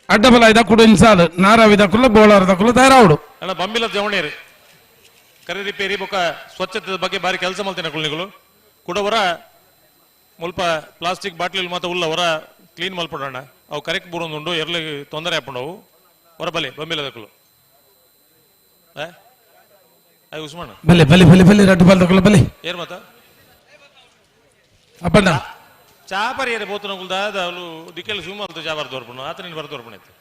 ಅಡ್ಡಬಲ ಐದ ಕುಡು ಇನ್ಸಾಲ್ ನಾರಾವಿ ದಕುಲ್ಲ ಬೋಳಾರ ದಕುಲ್ಲ ತಯಾರಾವಡು ಅಣ್ಣ ಬಂಬಿಲ ಜವಣೇರಿ ಕರೆ ರಿಪೇರಿ ಬೊಕ್ಕ ಸ್ವಚ್ಛತೆ ಬಗ್ಗೆ ಬಾರಿ ಕೆಲಸ ಮಾಡ್ತೇನೆ ಕುಳ್ನಿಗಳು ಕುಡವರ ಮುಲ್ಪ ಪ್ಲಾಸ್ಟಿಕ್ ಬಾಟ್ಲಿ ಮಾತ್ರ ಉಲ್ಲ ಹೊರ ಕ್ಲೀನ್ ಮಲ್ಪಡೋಣ ಅವು ಕರೆಕ್ಟ್ ಬೂರೊಂದುಂಡು ಎರ್ಲಿ ತೊಂದರೆ ಹಾಕೊಂಡವು ಹೊರ ಬಲೆ ಬಂಬಿಲ ದಕುಲು ಉಸ್ಮಾನ ಬಲೆ ಬಲೆ ಬಲೆ ಬಲೆ ರಡ್ಡು ಬಾಲ್ ದಕುಲ್ಲ ಬಲೆ ಏರ್ ಮತ್ತ ಅಪ್ಪಣ್ಣ ಚಾಪರ್ ಏರೆ ಬೋತು ನಗುಲ್ದ ಅವಳು ದಿಕ್ಕೆಲ್ಲ ಸುಮ್ಮ ಚಾಪರ್ ತೋರ್ಪಣ ಆತನ ಬರ ತೋರ್ಪಣ ಐತೆ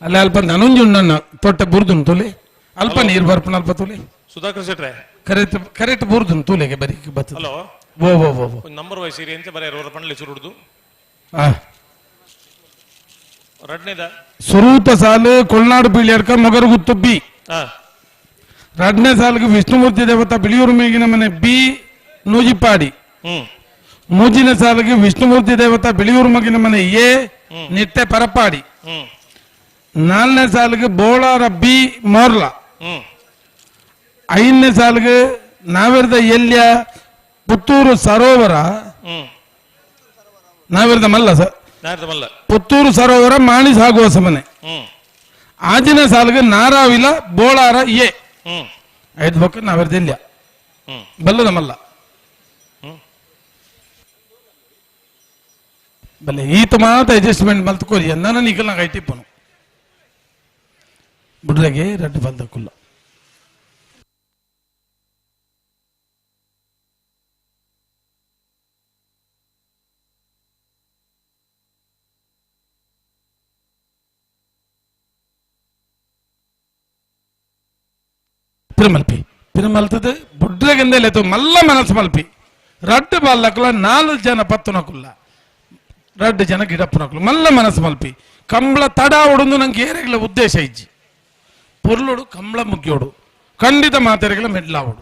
ಅಲ್ಲ ಅಲ್ಪ ನನೊಂಜಿ ಉಂಡಣ್ಣ ತೊಟ್ಟ ಬುರ್ದುನ್ ತುಲೆ ಅಲ್ಪ ನೀರು ಬರ್ಪಣ ಅಲ್ಪ ತುಲೆ ಸುಧಾಕರ್ ಶೆಟ್ರೆ ಕರೆಕ್ಟ್ ಕರೆಕ್ಟ್ ಬುರ್ದುನ್ ತುಲೆಗೆ ಬರೀ ಬರ್ತದೆ ಹಲೋ ಓ ಓ ಓ ಓ ನಂಬರ್ ವೈಸ್ ಇರಿ ಅಂತ ಬರ ರೋರ ಪಂಡ್ಲಿ ಸುರುಡ್ದು ರಡ್ನೇದ ಸುರೂತ ಸಾಲು ಕೊಳ್ನಾಡು ಬೀಳಿಯರ್ಕ ಮೊಗರುಗುತ್ತು ಬಿ ರಡ್ನೇ ಸಾಲಿಗೆ ವಿಷ್ಣುಮೂರ್ತಿ ದೇವತಾ ಬಿಳಿಯೂರು ಮೇಗಿನ ಮನೆ ಬಿ ನೂಜಿಪಾಡಿ ಮೂಜಿನ ಸಾಲಿಗೆ ವಿಷ್ಣುಮೂರ್ತಿ ದೇವತಾ ಬಿಳಿಯೂರು ಮಗಿನ ಮನೆ ಎ ನಿಟ್ಟೆ ಪರಪಾಡಿ ನಾಲ್ನೇ ಸಾಲಿಗೆ ಬೋಳಾರ ಬಿ ಮೋರ್ಲಾ ಐದನೇ ಸಾಲಿಗೆ ನಾವಿರದ ಎಲ್ಯ ಪುತ್ತೂರು ಸರೋವರ ನಾವಿರದ ಮಲ್ಲ ಸರ್ ಪುತ್ತೂರು ಸರೋವರ ಮಾಣಿ ಸಾಗುವ ಸಮನೆ ಆಜಿನ ಸಾಲಿಗೆ ನಾರಾವಿಲ ಬೋಳಾರ ಎ ಐದು ಬೊಕ್ಕ ನಾವಿರದ ಎಲ್ಯ ಬಲ್ಲದ ಮಲ್ಲ ಬಲ್ಲೆ ಈತ ಮಾತ ಅಡ್ಜಸ್ಟ್ಮೆಂಟ್ ಮಲ್ತ್ಕೋರಿ ಎಂದಾನ ನಿಕಲ್ ನಾಗ ಐಟಿಪ್ಪನು ಬುಡ್ರಗೆ ರಡ್ಡು ಬಲ್ದಕ್ಕುಲ್ಲ ಪಿರಮಲ್ಪಿ ಪಿರಮಲ್ತದ ಬುಡ್ರಗೆಂದೆಲ್ಲ ಮಲ್ಲ ಮನಸ್ಸು ಮಲ್ಪಿ ರಡ್ಡು ಬಾಲ್ಲಕ್ಕಲ್ಲ ನಾಲ್ಕು ಜನ ಪತ್ತುನಕುಲ್ಲ ರಡ್ಡು ಜನ ಗಿಡಪ್ಪನಕುಲ್ಲ ಮಲ್ಲ ಮನಸ್ಸು ಮಲ್ಪಿ ಕಂಬಳ ತಡ ಒಡಂದು ನಂಗೆ ಏರೆಗಳ ಉದ್ದೇಶ ಇಜ್ಜಿ ಪೊರ್ಲುಡು ಕಂಬಳ ಮುಗ್ಯೋಡು ಖಂಡಿತ ಮಾತೆರೆಗಳ ಮೆಡ್ಲಾವಡು.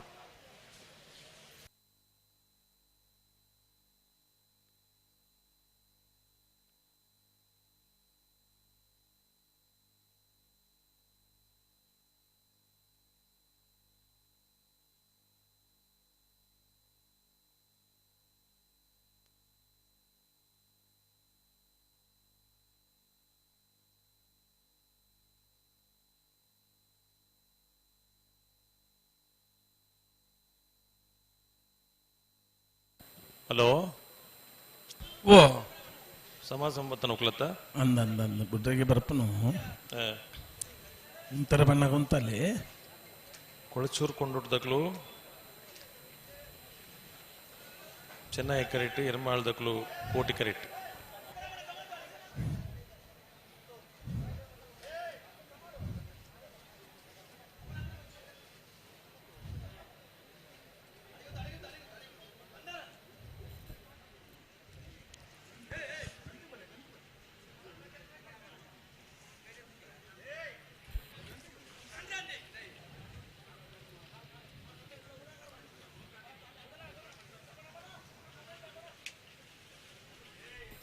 ಹಲೋ ಓ ಸಮ ಸಂಬತ್ತನ ಉಕ್ಲತ್ತ ಅಂದ ಅಂದ ಅಂದ ಗುಡ್ಡಗೆ ಬರ್ಪನು ಒಂಥರ ಬಣ್ಣ ಉಂತಲ್ಲಿ ಕೊಳಚೂರು ಕೊಂಡುಟ್ಟದಕ್ಲು ಚೆನ್ನೈ ಕರೆಕ್ಟ್ ಎರ್ಮಾಳ್ದಕ್ಲು ಕೋಟಿ ಕರೆಕ್ಟ್.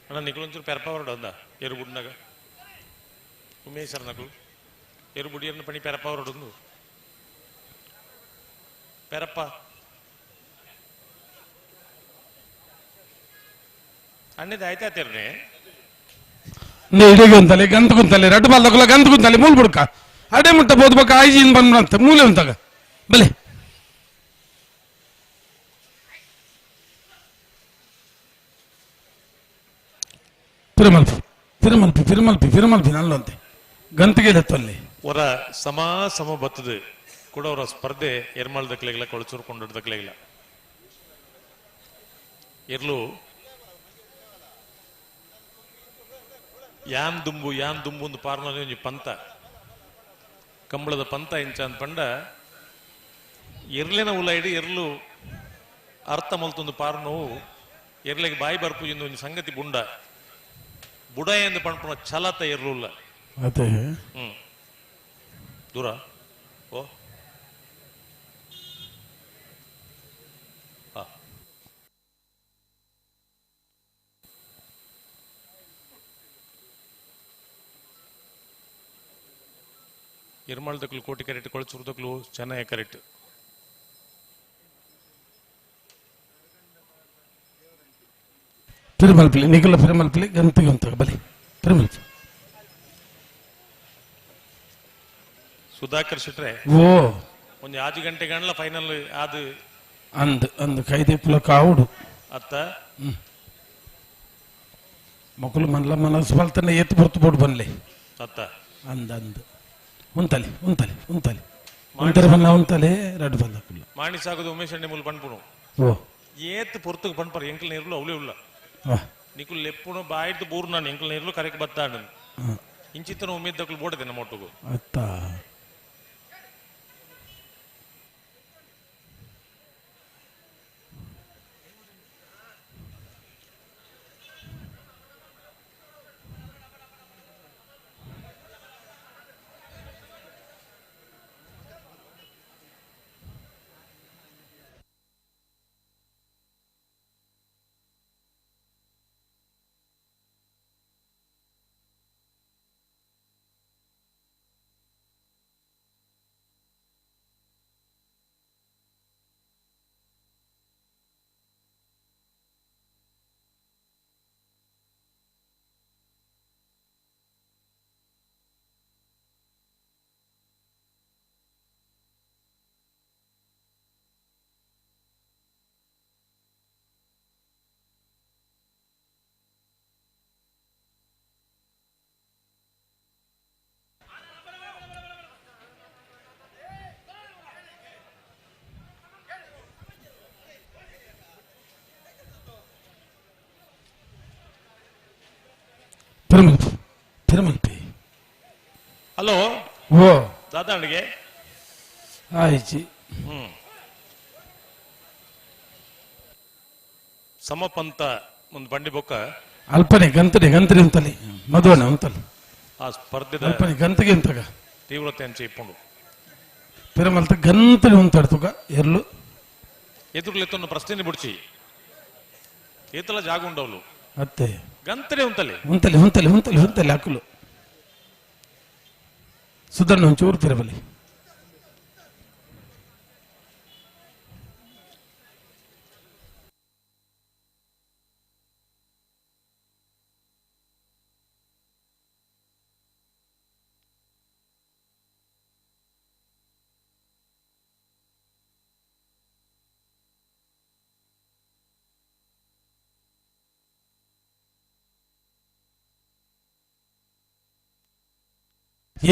ಅಣ್ಣ ನಿಕ್ಲೊಂಚೂರು ಪೆರಪವರಡು ಅಂದ ಎರುಬುಡ್ನಾಗ ಉಮೇಶ್ ನಕಲು ಎರುಬುಡಿಯರ್ನ ಪಣಿ ಪೆರಪವರಡು ಪೆರಪ್ಪ ಅಣ್ಣದ ಆಯ್ತಾ ತೆರ್ನೆ ಇಡಿಗೆ ಅಂತಲೆ ಗಂತ ಕುಂತಲೆ ರಡ್ಡು ಬಾಲ್ದಕುಲ ಗಂತ ಕುಂತಲೆ ಮೂಲ ಬುಡ್ಕ ಅಡೆ ಮುಟ್ಟ ಬೋದ್ಬೇಕ ಆಯ್ಜಿನ್ ಬಂದ್ರಂತ ಮೂಲೆ ಅಂತಾಗ ಬಲೆ ಪಿರಮಲ್ಪಿ ಪಿರಮಲ್ಪಿ ಪಿರಮಲ್ಪಿ ಪಿರಮಲ್ಪಿ ನಲ್ಲಂತೆ ಗಂತಿಗೆ ಅಲ್ಲಿ ಅವರ ಸಮ ಸಮ ಬತ್ತದು ಕೂಡ ಅವರ ಸ್ಪರ್ಧೆ ಎರ್ಮಾಳ್ದಕ್ಲೆಗಿಲ್ಲ ಕೊಳಚೂರು ಕೊಂಡಾಡ್ದಕ್ಲೆಗಿಲ್ಲ ಇರ್ಲು ಯಾನ್ ದುಂಬು ಯಾನ್ ದುಂಬು ಒಂದು ಪಾರ್ನ ಒಂಜಿ ಪಂತ ಕಂಬಳದ ಪಂತ ಇಂಚ ಅಂದ್ ಪಂಡ ಎರ್ಲೆನ ಉಲೈಡು ಎರ್ಲು ಅರ್ಥ ಮಲ್ತೊಂದು ಪಾರ್ನೋವು ಎರ್ಲೆಗೆ ಬಾಯಿ ಬರ್ಪುಜಿಂದು ಒಂಜಿ ಸಂಗತಿ ಬುಂಡ ಬುಡ ಎಂದು ಪಣ್ಪುನ ಛಲತ ಎರ್ಲುಲ್ಲ. ಅದೇ ದೂರ ಓ ಹಾ ಎರ್ಮಾಳ್ದಕ್ಲು ಕೋಟಿ ಕರೆಕ್ಟ್ ಕೊಳಚೂರ್ದಕ್ಲು ಚೆನ್ನಾಗಿ ಕರೆಕ್ಟ್. ಪಿರಮಲ್ಪಲಿ ನಿಖಿಲ ಪಿರಮಲ್ಪಲಿ ಗಂತಿಗೆ ಅಂತ ಬಲಿ ಪಿರಮಲ್ಪಿ ಸುಧಾಕರ್ ಶೆಟ್ರೆ ಓ ಒಂದು ಆಜು ಗಂಟೆ ಗಂಡ್ಲ ಫೈನಲ್ ಅದು ಅಂದ್ ಅಂದ್ ಕೈದೆ ಪುಲಕ ಆವುಡು ಅತ್ತ ಮಕ್ಕಳು ಮನ್ಲ ಮನಸ್ಸು ಬಲ್ತನೆ ಎತ್ತು ಬರ್ತು ಬೋಡು ಬನ್ಲಿ ಅತ್ತ ಅಂದ್ ಅಂದ್ ಉಂತಲಿ ಉಂತಲಿ ಉಂತಲಿ ಉಂತರ ಬನ್ನ ಉಂತಲೆ ರಡ್ಡು ಬಂದ ಕುಲ್ಲ ಮಾಣಿ ಸಾಗುದು ಉಮೇಶ್ ಅಣ್ಣೆ ಮೂಲ ಪಣ್ಪುನು ಓ ಏತ್ ಪೊರ್ತುಗ್ ಪಣ್ಪರ್ ಎಂಕಲ್ ನೀರ್ಲು ಅವಲೇ ಉಲ್ಲ ನಿಕುಲ್ ಲೆಪ್ಪುನು ಬಾಯ್ದು ಬೂರು ನಾನು ಎಂಕಲ್ ನೀರ್ಲು ಕರೆಕ್ ಬತ್ತಾಂಡು ಇಂಚಿತ್ತನ ಉಮೇದ್ ದಕ್ಲು ಬೋಡದೆ ನಮ್ಮ ಒಟ್ಟುಗು ಅತ್ತ ಪಿರಮಲ್ಪಿ ಪಿರಮಲ್ಪಿ ಹಲೋ ಓ ದಾದಾ ಅಣ್ಣಿಗೆ ಆಯ್ಚಿ ಸಮಪಂತ ಒಂದು ಬಂಡಿ ಬೊಕ್ಕ ಅಲ್ಪನೆ ಗಂತನೆ ಗಂತನೆ ಅಂತಲಿ ಮಧುವಣ್ಣ ಅಂತಲಿ ಆ ಸ್ಪರ್ಧೆದ ಅಲ್ಪನೆ ಗಂತಗೆ ಅಂತಾಗ ತೀವ್ರತೆ ಅಂಚೆ ಇಪ್ಪುಂಡು ಪಿರಮಲ್ತ ಗಂತನೆ ಉಂತಾಡ್ತುಗ ಎರ್ಲು ಎದುರುಲೆತ್ತೊಂದು ಪ್ರಶ್ನೆ ಬುಡ್ಚಿ ಏತಲ ಜಾಗ ಉಂಡವ್ಲು ಅತ್ತೆ ಗಂತನೆ ಉಂತಲೆ ಉಂತಲಿ ಉಂತಲಿ ಉಂತಲಿ ಉಂತಲಿ ಹಾಕಲು ಸುಧರ್ಣ ಒಂಚೂರು ಪಿರಬಲಿ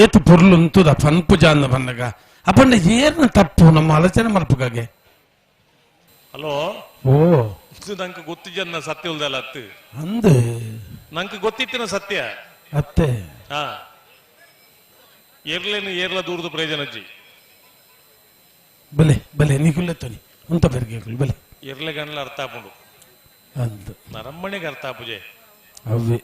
ಏತು ಪೊರ್ಲು ಉಂತುದ ಪನ್ಪು ಜಾಂದ ಬಂದಾಗ ಅಪ್ಪಂಡ ಏರ್ನ ತಪ್ಪು ನಮ್ಮ ಆಲೋಚನೆ ಮಲ್ಪುಗಾಗೆ. ಹಲೋ ಓ ನಂಗೆ ಗೊತ್ತಿಜನ್ನ ಸತ್ಯ ಉಲ್ದಲ್ಲ ಅತ್ತು ಅಂದು ನಂಗೆ ಗೊತ್ತಿತ್ತಿನ ಸತ್ಯ ಅತ್ತೆ. ಹಾ ಏರ್ಲೇನು ಏರ್ಲ ದೂರದ ಪ್ರಯೋಜನ ಅಜ್ಜಿ. ಬಲೆ ಬಲೆ ನೀಕುಲ್ಲೆ ತೊನಿ ಉಂತ ಬೆರ್ಗೆ ಬಲೆ ಎರ್ಲೆ ಗಂಡ್ಲ ಅರ್ಥ ಆಪುಂಡು ಅಂದು ನರಮ್ಮಣಿಗೆ ಅರ್ಥ ಆಪುಜೆ ಅವೇ.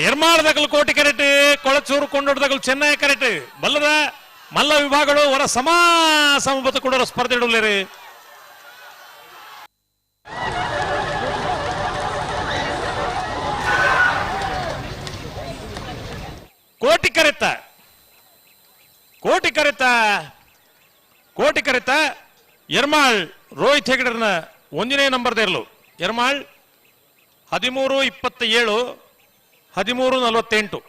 ಎರ್ಮಾಳದಗಲು ಕೋಟಿ ಕರೆಟ್, ಕೊಳಚೂರು ಕೊಂಡೊಡ್ದಗಲು ಚೆನ್ನೈ ಕರೆಟ್, ಬಲ್ಲದ ಮಲ್ಲ ವಿಭಾಗಗಳು ಹೊರ ಸಮಾ ಸಮಬತ್ತ ಕೊಡೋರ ಸ್ಪರ್ಧೆ ಇಡಲೇರಿ. ಕೋಟಿ ಕರೆತ ಕೋಟಿ ಕರೆತ ಕೋಟಿ ಕರೆತ ಎರ್ಮಾಳ್ ರೋಹಿತ್ ಹೆಗಡರ್ನ ಒಂದನೇ ನಂಬರ್ದ ಇರಲು ಎರ್ಮಾಳ್ 13:27 13:48.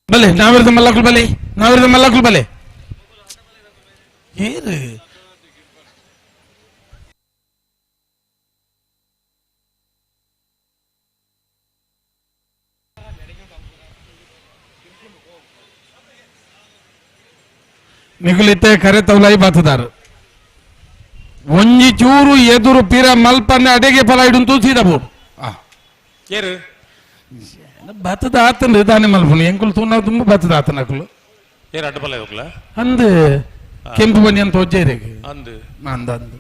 ಬಲೆ ನಾವಿರದ ಮಲ್ಲಕುಲ್ ಬಲೆ ನಾವಿರದ ಮಲ್ಲಕುಲ್ ಬಲೆ ಏರು ನಿಗುಲಿತೆ ಕರೆ ತೌಲಾಯಿ ಬಾತದಾರು ಒಂಜಿ ಚೂರು ಎದುರು ಪೀರ ಮಲ್ಪನ್ನೆ ಅಡೆಗೆ ಫಲ ಇಡುಂತು ಸೀದಾ ಬೋಡು. ಏರು ಬತ್ತದ ಆತನ ದಾನೆ ಮಲ್ಪನು ಎಂಕುಲು ತೂನ ತುಂಬ ಬತ್ತದ ಆತನ ಅಕುಲು ಏರು ಅಡ್ಡ ಬಲ ಹೋಗ್ಲ ಅಂದು ಕೆಂಪು ಬನ್ನಿ ಅಂತ ಒಜ್ಜೇರಿಗೆ ಅಂದು ಅಂದ ಅಂದು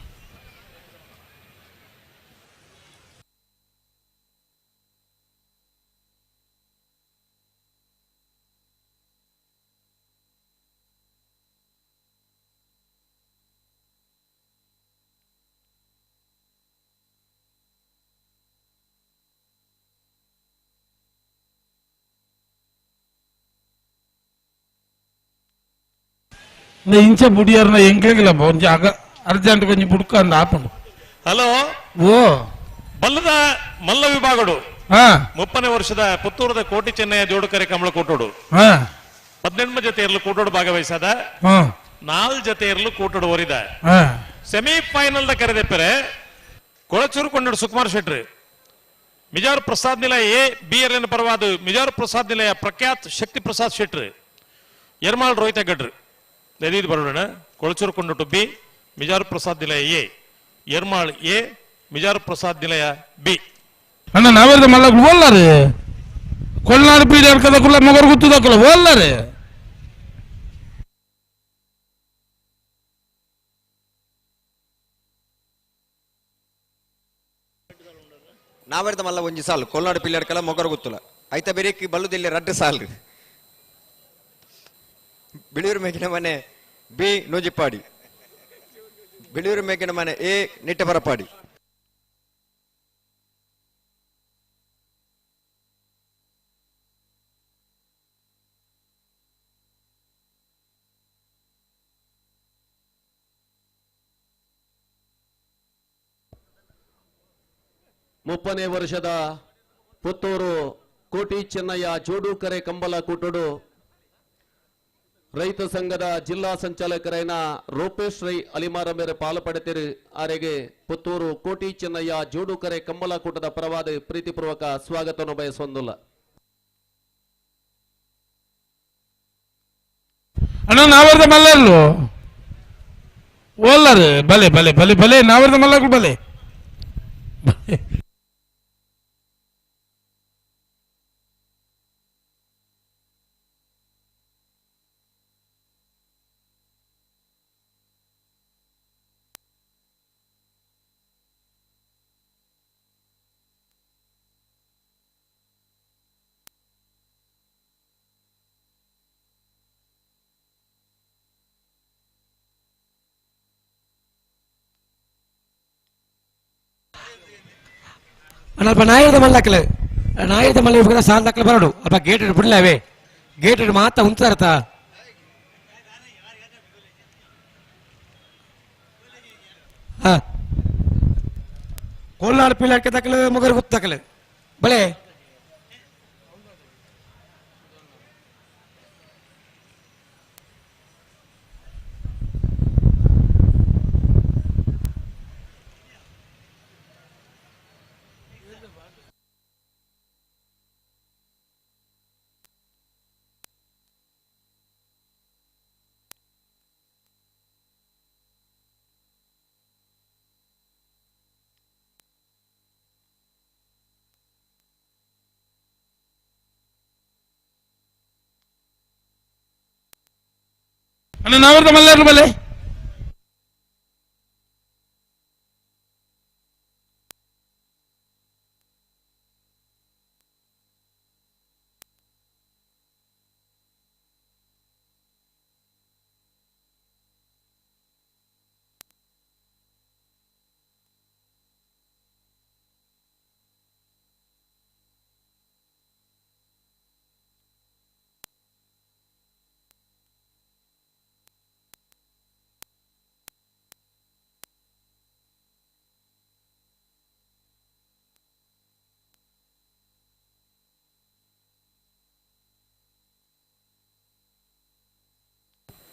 ಇಂಚ ಬುಡಿಯಾರನ ಎಂಕೆಗಿಲ್ಲ ಒಂಜಿ ಅಗ ಅರ್ಜೆಂಟ್ ಕೊಂಚ ಬುಡ್ಕ ಅಂದ ಆಪುಂಡು. ಹಲೋ ಓ ಬಲ್ಲದ ಮಲ್ಲ ವಿಭಾಗಡು 30ನೇ ವರ್ಷದ ಪುತ್ತೂರದ ಕೋಟಿ ಚೆನ್ನಯ್ಯ ಜೋಡುಕರೆ ಕಮಲ ಕೋಟೋಡು 18 ಜೊತೆ ಇರಲು ಕೋಟೋಡು ಭಾಗವಹಿಸದ 4 ಜೊತೆ ಇರಲು ಕೋಟೋಡು ಓರಿದ ಸೆಮಿಫೈನಲ್ the ಕರೆದೆಪ್ಪರೆ ಕೊಳಚೂರು ಕೊಂಡೋಡು ಸುಕುಮಾರ್ ಶೆಟ್ರು ಮಿಜಾರ್ ಪ್ರಸಾದ್ ನಿಲಯ A B R N ಪರವಾದ ಮಿಜಾರ್ ಪ್ರಸಾದ್ ನಿಲಯ ಪ್ರಖ್ಯಾತ್ ಶಕ್ತಿ ಪ್ರಸಾದ್ ಶೆಟ್ರು ಎರ್ಮಾಳ್ ರೋಹಿತ ಗಡ್ರು ದಯದೀದು ಬರೋಣ Kolachur Kondottu B Mijar Prasad Nilaya A Ermal A Mijar Prasad Nilaya B. ಅಣ್ಣ ನಾವೇರ್ದ ಮಲ್ಲ ಓಲ್ಲಾರೆ ಕೊಲ್ನಾಡು ಪೀಡಿ ಅರ್ಕದಕ್ಕಲ್ಲ ಮೊಗರು ಗುತ್ತದಕ್ಕಲ್ಲ ಓಲ್ಲಾರೆ ನಾವೇರ್ದ ಮಲ್ಲ ಒಂಜಿ ಸಾಲು ಕೊಲ್ನಾಡು ಪಿಲ್ಲಿ ಅಡ್ಕಲ ಮೊಗರು ಗುತ್ತಲ ಐತ ಬೆರಿಕಿ ಬಲ್ಲುದಿಲ್ಲ ರಡ್ಡು ಸಾಲು ಬಿಳಿಯೂರು ಮೇಗಿನ ಮನೆ ಬಿ ನೂಜಿಪ್ಪಾಡಿ ಬಿಳಿಯೂರು ಮೇಗಿನ ಮನೆ ಎ ನಿಟ್ಟಬರಪಾಡಿ. ಮುಪ್ಪನೇ ವರ್ಷದ ಪುತ್ತೂರು ಕೋಟಿ ಚೆನ್ನಯ್ಯ ಜೋಡುಕರೆ ಕಂಬಲ ಕೂಟಡು ರೈತ ಸಂಘದ ಜಿಲ್ಲಾ ಸಂಚಾಲಕರೈನ ರೂಪೇಶ್ ರೈ ಅಲಿಮಾರ ಮೇರೆ ಪಾಲು ಪಡೆತಿರು ಆರೆಗೆ ಪುತ್ತೂರು ಕೋಟಿ ಚೆನ್ನಯ್ಯ ಜೋಡುಕರೆ ಕಂಬಲ ಕೂಟದ ಪರವಾದ ಪ್ರೀತಿಪೂರ್ವಕ ಸ್ವಾಗತವನ್ನು ಬಯಸೊಂದಿಲ್ಲ. ಅಣ್ಣ ನಾವರ್ದ ಮಲ್ಲರ್ಲು ಓಲ್ಲರು ಬಲೆ ಬಲೆ ಬಲೆ ಬಲೆ ನಾವರ್ದ ಮಲ್ಲಗಳು ಬಲೆ ಅಲ್ಪ ನಾಯರದ ಮಲ್ಲಕ್ಕಲು ನಾಯರದ ಮಲ್ಲ ಸಾಲ ದಾಖಲೆ ಬರೋಡು ಅಲ್ಪ ಗೇಟ್ ಬಿಡಲೇ ಅವೇ ಗೇಟ್ ಮಾತಾ ಉಂತಾರತ. ಕೋಲ್ನಾಡು ಪಿಲಾಡ್ಕೆ ತಕಲು ಮೊಗರು ಗುತ್ತಕಲು ಬಳೆ ಅಣ್ಣ ನಾವರ್ದ ಮಲ್ಲಾರು ಬಲೆ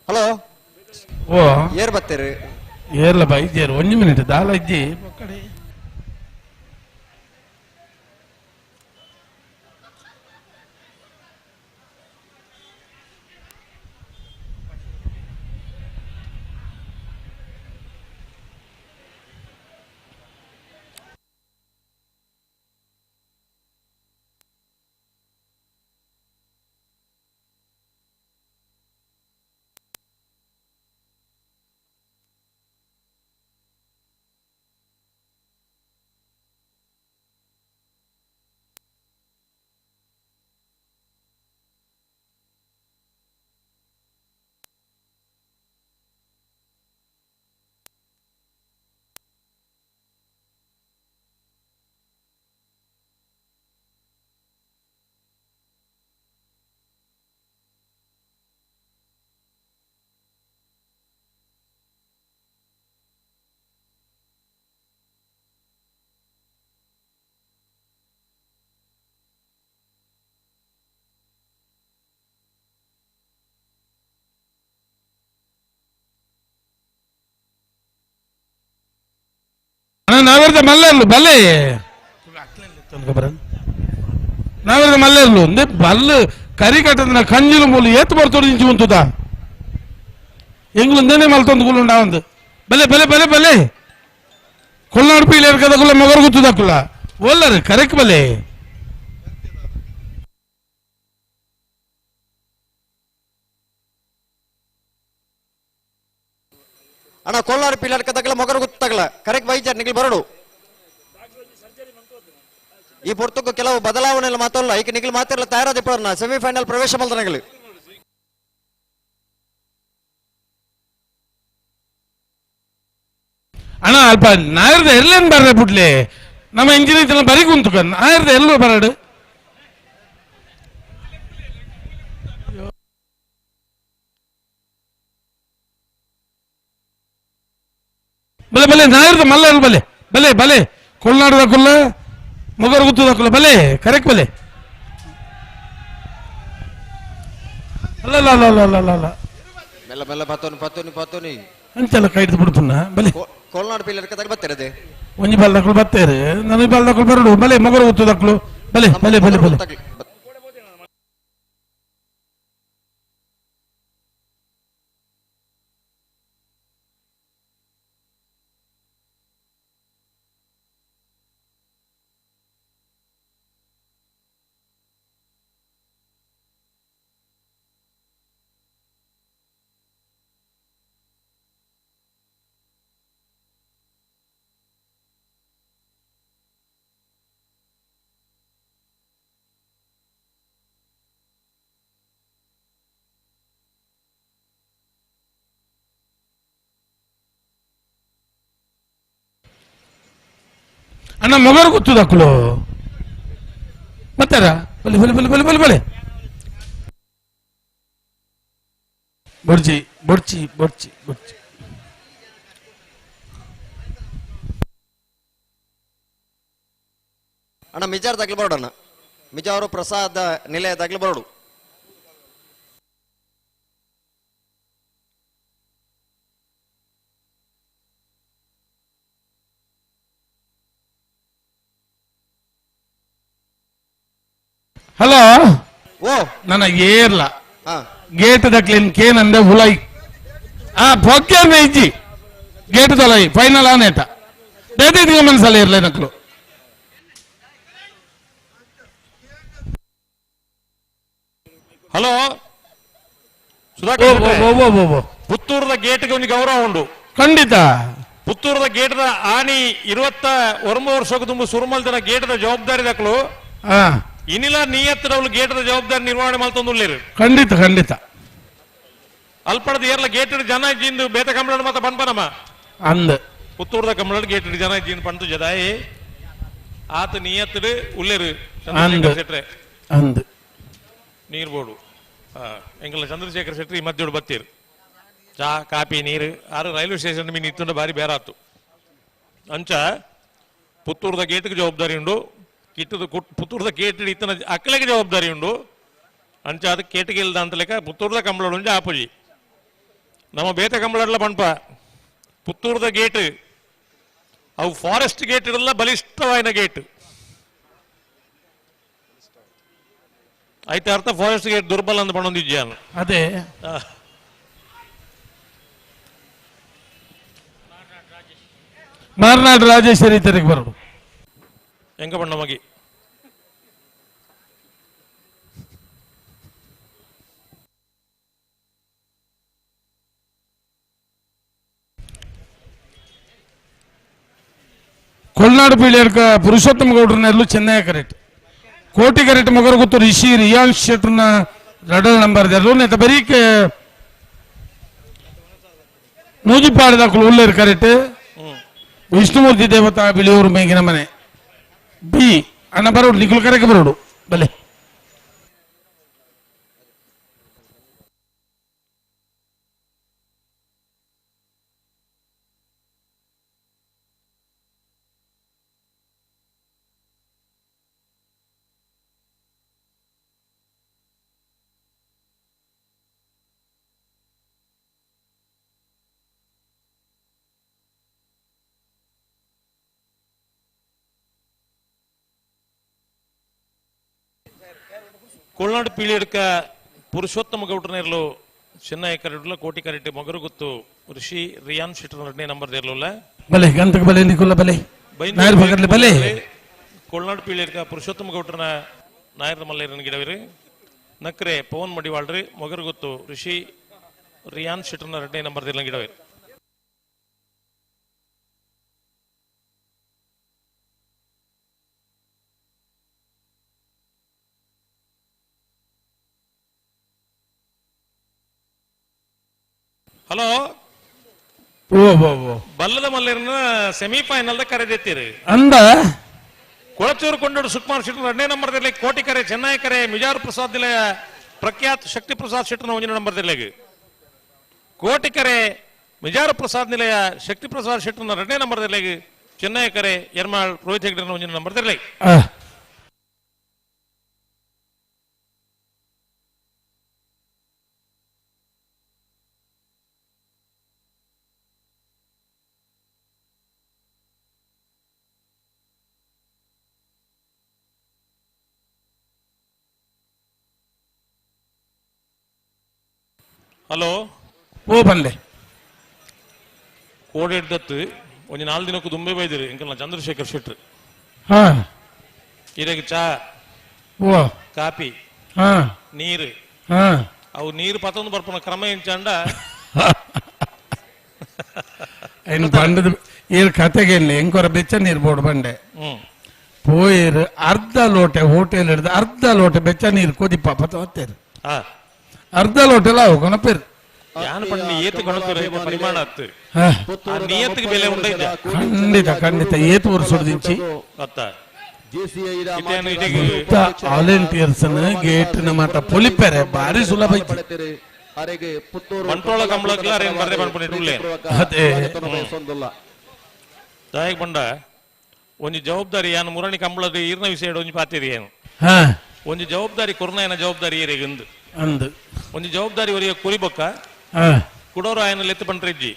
ಹಲೋ ಓ ಏರ್ ಬತ್ತೀರಿ ಏರ್ಲ ಬಾ ಇಜ್ಜೇರು ಒಂಜಿ ಮಿನಿಟ್ ದಾಲ ಇಜ್ಜಿ ಅಣ್ಣ ನಾವೆರ್ದ ಮಲ್ಲೆರ್ಲು ಬಲ್ಲೆ ನಾವೆರ್ದ ಮಲ್ಲೆರ್ಲು ಒಂದೇ ಬಲ್ಲು ಕರಿ ಕಟ್ಟದ ಕಂಜಿಲು ಮೂಲು ಏತು ಬರ್ತೋಡು ಇಂಚು ಉಂತುದ ಎಂಗ್ಲು ಮಲ್ತೊಂದು ಗುಲ್ಲು ಒಂದು ಬಲೆ ಬಲೆ ಬಲೆ ಬಲೆ ಕೊಲ್ನಾಡು ಪೀಲೇರ್ ಕದಕುಲ್ಲ ಮೊಗರು ಗುತ್ತುದಕ್ಕುಲ್ಲ ಒಲ್ಲರು ಕರೆಕ್ ಬಲೆ ಅಣ್ಣ ಕೋಲಾರ ಪಿಲ್ಲರ್ ಕದಕಲ ಮೊಗರು ಗುತ್ತಗಲ ಕರೆಕ್ಟ್ ವೈದ್ಯರ್ ನಿಗಲ್ ಬರಡು ಈ ಪೊರ್ತುಕು ಕೆಲವು ಬದಲಾವಣೆ ಮಾತಲ್ಲ ಈಗ ನಿಗಲ್ ಮಾತಿರಲ್ಲ ತಯಾರಾದ ಸೆಮಿಫೈನಲ್ ಪ್ರವೇಶ ಮಲ್ದನಗಲು ಅಣ್ಣ ಅಲ್ಪ ನಾಯರ್ದ ಎಲ್ಲೇನು ಬರ್ರೆ ಬಿಡ್ಲಿ ನಮ್ಮ ಇಂಜಿನಿಯರ್ ಬರಿ ಕುಂತು ನಾಯರ್ದ ಎಲ್ಲೂ ಬರಡು ಬಲೆ ಬಲೆ ನಾಯರ್ದ ಮಲ್ಲ ಬಲೆ ಬಲೆ ಬಲೆ ಕೊಲ್ನಾಡು ಕುಲ್ಲ ಮೊಗರು ಗುತ್ತದ ಬಲೆ ಕರೆಕ್ಟ್ ಬಲೆ ಅಲ್ಲ ಅಲ್ಲ ಅಲ್ಲ ಅಲ್ಲ ಅಲ್ಲ ಅಲ್ಲ ಮೆಲ್ಲ ಮೆಲ್ಲ ಪತ್ತೋನಿ ಪತ್ತೋನಿ ಪತ್ತೋನಿ ಅಂಚಲ್ಲ ಕೈ ಹಿಡಿದು ಬಿಡ್ಪುನ್ನ ಬಲೆ ಕೋಲ್ನಾಡು ಪಿಲ್ಲರ್ ಕದಕ ಬತ್ತಿರದೆ ಒಂಜಿ ಬಾಲ್ದಕ್ಳು ಬತ್ತೇರು ನನಗೆ ಬಾಲ್ದಕ್ಳು ಬರಡು ಬಲೆ ಮೊಗರು ಗುತ್ತದಕ್ಳು ಬಲೆ ಬಲೆ ಬಲೆ ಬಲೆ ಅಣ್ಣ ಮೊಗರು ಗೊತ್ತದಕ್ಕಳು ಮತ್ತಾರ ಬಲೆ ಬಲೆ ಬಲೆ ಬಲೆ ಬಲೆ ಬಲೆ ಬೊಡ್ಜಿ ಬೊಡ್ಚಿ ಬೊಡ್ಚಿ ಬೊಡ್ಚಿ. ಅಣ್ಣ ಮಿಜಾರ್ ತಗ್ಲು ಬರೋಡಣ್ಣ ಮಿಜಾರು ಪ್ರಸಾದ ನಿಲಯ ತಗ್ಲು ಬರೋಡು. ಹಲೋ ಓ ನನ್ನ ಏರ್ಲ ಗೇಟ್ ದಕ್ಲಿನ್ ಕೇನಂದೆ ಹುಲೈ ಆ ಪೊಕ್ಕೇರ್ನ ಇಜ್ಜಿ ಗೇಟ್ ದಲೈ ಫೈನಲ್ ಆನೇಟ ಬೇತೆ ಮನಸಲ್ಲ ಇರ್ಲ ನಕ್ಲು. ಹಲೋ ಸುಧಾಕರ್, ಪುತ್ತೂರದ ಗೇಟ್ಗೆ ಒಂದು ಗೌರವ ಉಂಡು. ಖಂಡಿತ ಪುತ್ತೂರದ ಗೇಟ್ದ ಆನಿ 29 ವರ್ಷಕ್ಕೆ ತುಂಬ ಸುರುಮಲ್ದಿನ ಗೇಟ್ದ ಜವಾಬ್ದಾರಿ ದಕ್ಲು ಇನಿಲ ನಿಯತ್ತದವಳು ಗೇಟ್ದ ಜವಾಬ್ದಾರಿ ನಿರ್ವಹಣೆ ಮಲ್ತೊಂದುಲ್ಲೇರು. ಖಂಡಿತ ಖಂಡಿತ ಅಲ್ಪಡದ ಏರ್ಲ ಗೇಟ್ ಜನ ಜಿಂದು ಬೇತ ಕಂಬಳ ಮಾತ ಪನ್ಪನಮ್ಮ ಅಂದ ಪುತ್ತೂರದ ಕಂಬಳ ಗೇಟ್ ಜನ ಜಿಂದು ಪಂತು ಜದಾಯಿ ಆತ ನಿಯತ್ತಡು ಉಲ್ಲೇರು ಚಂದ್ರಶೇಖರ್ ಶೆಟ್ರೆ ಅಂದ ನೀರು ಬೋಡು ಎಂಗಲ ಚಂದ್ರಶೇಖರ್ ಶೆಟ್ರಿ ಈ ಮಧ್ಯೋಡು ಬತ್ತೀರು ಚಾ ಕಾಪಿ ನೀರು ಆರು ರೈಲ್ವೆ ಸ್ಟೇಷನ್ ಮೀನು ಇತ್ತುಂಡ ಬಾರಿ ಬೇರಾತು. ಅಂಚ ಪುತ್ತೂರದ ಗೇಟ್ಗೆ ಜವಾಬ್ದಾರಿ ಉಂಡು, ಕಿಟ್ಟದ ಪುತ್ತೂರದ ಗೇಟ್ ಇತ್ತನ ಅಕ್ಕಲಿಗೆ ಜವಾಬ್ದಾರಿ ಉಂಡು. ಅಂಚ ಅದು ಕೇಟಿಗೆ ಇಲ್ದ ಅಂತ ಲೆಕ್ಕ ಪುತ್ತೂರದ ಕಂಬಳ ಉಂಜ ಆಪುಜಿ ನಮ್ಮ ಬೇತೆ ಕಂಬಳಡ್ಲ ಪಂಪ ಪುತ್ತೂರದ ಗೇಟ್ ಅವು ಫಾರೆಸ್ಟ್ ಗೇಟ್ ಇರಲ್ಲ, ಬಲಿಷ್ಠವಾದ ಗೇಟ್ ಆಯ್ತು. ಅರ್ಥ ಫಾರೆಸ್ಟ್ ಗೇಟ್ ದುರ್ಬಲ ಅಂತ ಪಣೊಂದಿದ್ಯಾನು ಅದೇ ಮಾರ್ನಾಡು ರಾಜೇಶ್ವರಿ ತೆರಿಗೆ ಬರೋಡು ಎಂಕ ಬಣ್ಣ ಮಗಿ ಕೊಲ್ನಾಡು ಪೀಳಿಯರ್ಕ ಪುರುಷೋತ್ತಮ ಗೌಡ್ರನ್ನೆಲ್ಲೂ ಚೆನ್ನೈ ಕರೆಕ್ಟ್ ಕೋಟಿ ಕರೆಕ್ಟ್ ಮಗರು ಗೊತ್ತು ರಿಷಿ ರಿಯಾನ್ ಶೆಟ್ರನ್ನ ರಡಲ್ ನಂಬರ್ ದೆರ್ಲು ನೆತ್ತ ಬರೀಕ್ ನೂಜಿಪಾಡಿದ ಉಳ್ಳೇರು ಕರೆಕ್ಟ್ ವಿಷ್ಣುಮೂರ್ತಿ ದೇವತಾ ಬಿಳಿಯೂರು ಮೇಗಿನ ಮನೆ ಬಿ ಅಣ್ಣ ಬರೋಡು ನಿಖಿಲ್ ಕರೆಗೆ ಬರೋಡು ಬಲೆ. ಕೊಳ್ನಾಡು ಪೀಳಿಯಡ್ಕ ಪುರುಷೋತ್ತಮ ಗೌಡ್ರನೇರ್ಲು ಚೆನ್ನೈ ಕರೆಡ್ಲ ಕೋಟಿ ಕರೆಟ್ಟಿ ಮಗರು ಗೊತ್ತು ಋಷಿ ರಿಯಾನ್ ಶೆಟ್ಟರ್ ಎರಡನೇ ನಂಬರ್ ದೇರ್ಲುಲ್ಲ ಬಲೆ ಗಂತಕ ಬಲೆ ನಿಕುಲ್ಲ ಬಲೆ ನಾಯರ್ ಬಗರ್ಲಿ ಬಲೆ. ಕೊಳ್ನಾಡು ಪೀಳಿಯಡ್ಕ ಪುರುಷೋತ್ತಮ ಗೌಡ್ರನ ನಾಯರ್ ಮಲ್ಲೇರನ ಗಿಡವಿರಿ ನಕ್ರೆ ಪವನ್ ಮಡಿವಾಳ್ರಿ ಮಗರು ಗೊತ್ತು ಋಷಿ ರಿಯಾನ್ ಶೆಟ್ಟರ್ನ ಎರಡನೇ ನಂಬರ್ ದೇರ್ಲ ಗಿಡವಿರಿ. ಹಲೋ ಬಲ್ಲದ ಮಲ್ಲೇರನ ಸೆಮಿಫೈನಲ್ the ಕರೆದೆತ್ತೀರಿ ಅಂದ ಕೊಳಚೂರು ಕೊಂಡೋಡು ಸುಕುಮಾರ್ ಶೆಟ್ಟರ್ ಎರಡನೇ ನಂಬರ್ ದಲ್ಲಿ ಕೋಟಿ ಕರೆ ಚೆನ್ನೈ ಕರೆ ಮಿಜಾರು ಪ್ರಸಾದ್ ನಿಲಯ ಪ್ರಖ್ಯಾತ್ ಶಕ್ತಿ ಪ್ರಸಾದ್ ಶೆಟ್ಟರ್ನ ಒಂದನೇ ನಂಬರ್ ದಲ್ಲಿ ಕೋಟಿ ಕರೆ ಮಿಜಾರು ಪ್ರಸಾದ್ ನಿಲಯ ಶಕ್ತಿ ಪ್ರಸಾದ್ ಶೆಟ್ಟರ್ನ ಎರಡನೇ ನಂಬರ್ ದಲ್ಲಿ ಚೆನ್ನೈ ಕರೆ ಎರ್ಮಾಳ್ ರೋಹಿತ್ ಹೆಗ್ಡೆನ ಒಂದನೇ ನಂಬರ್ ದಲ್ಲಿ. ಹಲೋ ಓ ಬನ್ಲೆ ಕೋಡೆ ಹಿಡ್ದತ್ತು ಒಂಜಿ 4 ದಿನಕ್ಕೂ ದುಂಬೆ ಬೈದಿರಿ ಎಂಕಲ್ನ ಚಂದ್ರಶೇಖರ್ ಶೆಟ್ರು ಇರೆಗ್ ಚಾ ಓ ಕಾಪಿ ನೀರು ಅವು ನೀರು ಪತ್ತೊಂದು ಬರ್ಪನ ಕ್ರಮ ಎಂಚಂಡ ಏನು ಬಂಡದ ಏರ್ ಕತೆಗೆ ಇಲ್ಲ ಎಂಕೊರ ಬೆಚ್ಚ ನೀರು ಬೋಡು ಬಂಡೆ ಪೋಯೇರು ಅರ್ಧ ಲೋಟೆ ಹೋಟೆಲ್ ಹಿಡ್ದು ಅರ್ಧ ಲೋಟೆ ಬೆಚ್ಚ ನೀರು ಕೊದಿಪ್ಪ ಪತ್ತ ಅರ್ಧ ಲೋಟೆಲ್ಲ ಅವು ಗಣಪೇರು ಯಾನ್ ಪಂಡ ಏತು ಗಣಪೇರು ಪರಿಮಾಣ ಅತ್ತು ನಿಯತ್ತಿಗೆ ಬೆಲೆ ಉಂಡೈತೆ. ಖಂಡಿತ ಖಂಡಿತ ಏತು ವರ್ಷದಿಂಚಿ ಅತ್ತ ವಾಲಂಟಿಯರ್ಸ್ ಗೇಟ್ ಮಾತ ಪೊಲಿಪೆರೆ ಬಾರಿ ಸುಲಭ ಐತಿ. ಬಂಟ್ವಾಳ ಕಂಬಳಕ್ಲ ಅರೇನ್ ಬರ್ರೆ ಪನ್ಪುನಿ ಉಲ್ಲೆ ಅದೇ ದಾಯಕ್ ಬಂಡ ಒಂಜಿ ಜವಾಬ್ದಾರಿ ಯಾನು ಮುರಣಿ ಕಂಬಳದ ಈರ್ನ ವಿಷಯ ಒಂಜಿ ಪಾತಿರಿ ಏನು ಒಂಜಿ ಜವಾಬ್ದಾರಿ ಕೊರ್ನಾಯನ ಜವಾಬ್ದಾರಿ ಏರೆಗಂದು ಅಂದು ಒಂಜಿ ಜವಾಬ್ದಾರಿ ಒರಿಯ ಕುರಿಬೊಕ್ಕ ಕುಡೋರು ಆಯನ ಲೆತ್ತು ಪಂಡ್ರೆಜ್ಜಿ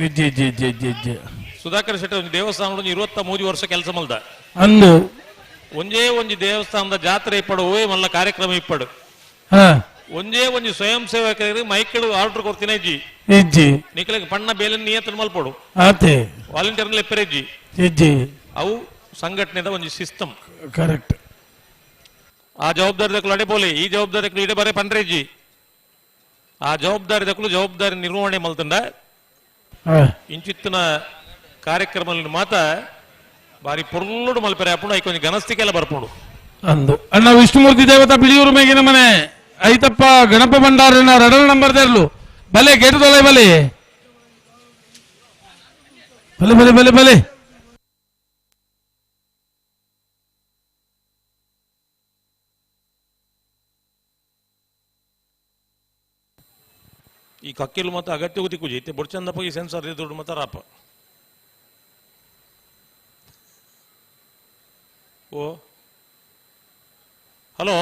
G G G G G Sudhakar Shetty ಒಂಜಿ ದೇವಸ್ಥಾನ ಒಂಜಿ 23 ವರ್ಷ ಕೆಲಸ ಮಲ್ದ ಅಂದು ಒಂಜೇ ಒಂಜಿ ದೇವಸ್ಥಾನದ ಜಾತ್ರೆ ಇಪ್ಪಡು ಓಯ್ ಮಲ್ಲ ಕಾರ್ಯಕ್ರಮ ಇಪ್ಪಡು ಒಂಜೇ ಒಂಜಿ ಸ್ವಯಂ ಸೇವಕರಿಗೆ ಮೈಕ್ಗಳು ಆರ್ಡರ್ ಕೊಡ್ತೀನಿ ಇಜ್ಜಿ ಇಜ್ಜಿ ನಿಕಲಿಗೆ ಪಣ್ಣ ಬೇಲೆ ನಿಯಂತ್ರಣ ಮಲ್ಪಡು ಆತೆ ವಾಲಂಟಿಯರ್ ಲೆಪ್ಪರೆಜ್ಜಿ ಇಜ್ಜಿ ಅವು ಸಂಘಟನೆದ ಒಂಜಿ ಸಿಸ್ಟಮ್ ಕರೆಕ್ಟ್ ಆ ಜವಾಬ್ದಾರಿ ದಕ್ಕಲು ಅಡೆ ಬೋಲೆ ಈ ಜವಾಬ್ದಾರಿ ದಕ್ಕಲು ಇಡೆ ಬರೆ ಪಂಡ್ರೆಜ್ಜಿ ಆ ಜವಾಬ್ದಾರಿ ದಕ್ಕಲು ಜವಾಬ್ದಾರಿ ನಿರ್ವಹಣೆ ಮಲ್ತಂಡ ಇಂಚಿತ್ತಿನ ಕಾರ್ಯಕ್ರಮ ಮಾತ ಬಾರಿ ಪೊರ್ಲುಡು ಮಲ್ಪೆರೆ ಅಪ್ಪುಂಡು ಐಕೊಂಜಿ ಘನಸ್ತಿಕೆಲ್ಲ ಬರ್ಪುಂಡು ಅಂದು ಅಣ್ಣ ವಿಷ್ಣುಮೂರ್ತಿ ದೇವತಾ ಬಿಳಿಯೂರು ಮೇಗಿನ ಮನೆ ಐತಪ್ಪ ಗಣಪ ಭಂಡಾರನ ರಡಲ್ ನಂಬರ್ ದೇರ್ಲು ಬಲೆ ಗೇಟು ತೊಲೆ ಬಲೆ ಬಲೆ ಬಲೆ ಬಲೆ ಬಲೆ ಈ ಕಕ್ಕಿಲು ಮತ್ತು ಅಗತ್ಯ ತಿಕ್ಕುಜಿ ಇತ್ತೆ ಬೊಡ್ಚಂದಪ್ಪ ಈ ಸೆನ್ಸರ್ ದುಡ್ಡು ಮತ್ತ ರಾಪ ಓ ಹಲೋ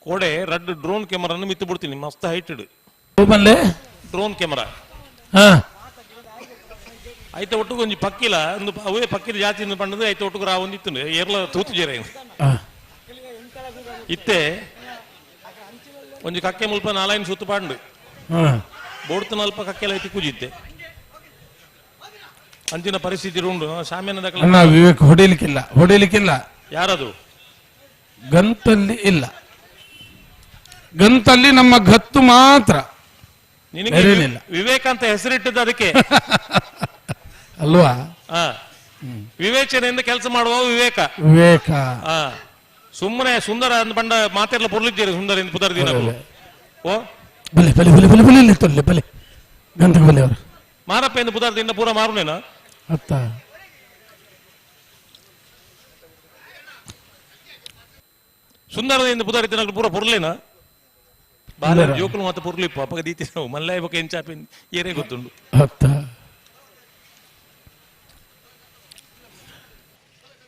ಕೋಡೆ ರಡ್ಡು ಡ್ರೋನ್ ಕ್ಯಾಮರಾನು ಮಿತ್ತು ಬಿಡ್ತೀನಿ ಮಸ್ತ್ ಹೈಟ್ ಡ್ರೋನ್ ಕ್ಯಾಮರಾ ಐತ ಒಟ್ಟಿಗೆ ಒಂಜಿ ಪಕ್ಕಿಲ ಒಂದು ಅವೇ ಪಕ್ಕಿದ ಜಾತಿ ಪಂಡದು ಐತ ಒಟ್ಟಿಗೆ ರಾ ಒಂದಿತ್ತು ಏರ್ಲ ತೂತು ಜೇರ ಇತ್ತೆ ಒಂಜಿ ಕಕ್ಕೆ ಮುಲ್ಪ ನಾಲೈನ್ ಸುತ್ತು ಪಾಂಡು ಬೋಡ್ತು ಅಲ್ಪ ಕಕ್ಕೆಲ್ಲ ಐತಿ ಕೂಜಿತ್ತೆ ಅಂಚಿನ ಪರಿಸ್ಥಿತಿ ಉಂಡು ಶಾಮ್ಯನ ಅಣ್ಣ ವಿವೇಕ್ ಹೊಡಿಲಿಕ್ಕಿಲ್ಲ ಹೊಡಿಲಿಕ್ಕಿಲ್ಲ ಯಾರದು ಗಂತಲ್ಲಿ ಇಲ್ಲ ಗಂತಲ್ಲಿ ನಮ್ಮ ಗತ್ತು ಮಾತ್ರ ನಿನಗೆ ವಿವೇಕ ಅಂತ ಹೆಸರಿಟ್ಟಿದ್ದು ಅದಕ್ಕೆ ಅಲ್ವಾ ವಿವೇಚನೆಯಿಂದ ಕೆಲಸ ಮಾಡುವ ವಿವೇಕ ವಿವೇಕ ಸುಮ್ಮನೆ ಸುಂದರ ಅಂದ್ ಬಂಡ ಮಾತೆಲ್ಲ ಪೊರ್ಲಿದ್ದೀರಿ ಸುಂದರ ಇಂದ ಪುದರ್ ದಿನ ಓ ಬಲೆ ಬಲೆ ಬಲೆ ಬಲೆ ಬಲೆ ತೊಲ್ಲೆ ಬಲೆ ಗಂತಕ್ಕೆ ಬಲೆ ಅವರು ಮಾರಪ್ಪ ಎಂದು ಪುದರ್ ದಿನ ಪೂರ ಮಾರುನೇನ ಅತ್ತ ಸುಂದರದಿಂದ ಪುದರ್ ಇದ್ದ ಪೂರ ಪೊರ್ಲೇನ ಬಾಲ ಜೋಕುಲು ಮತ್ತೆ ಪೊರ್ಲಿಪ್ಪ ಅಪ್ಪಗ ದೀತಿ ನಾವು ಮಲ್ಲಾಯ ಬೊಕ ಎಂಚಾಪಿ ಏರೇ ಗೊತ್ತುಂಡು ಅತ್ತ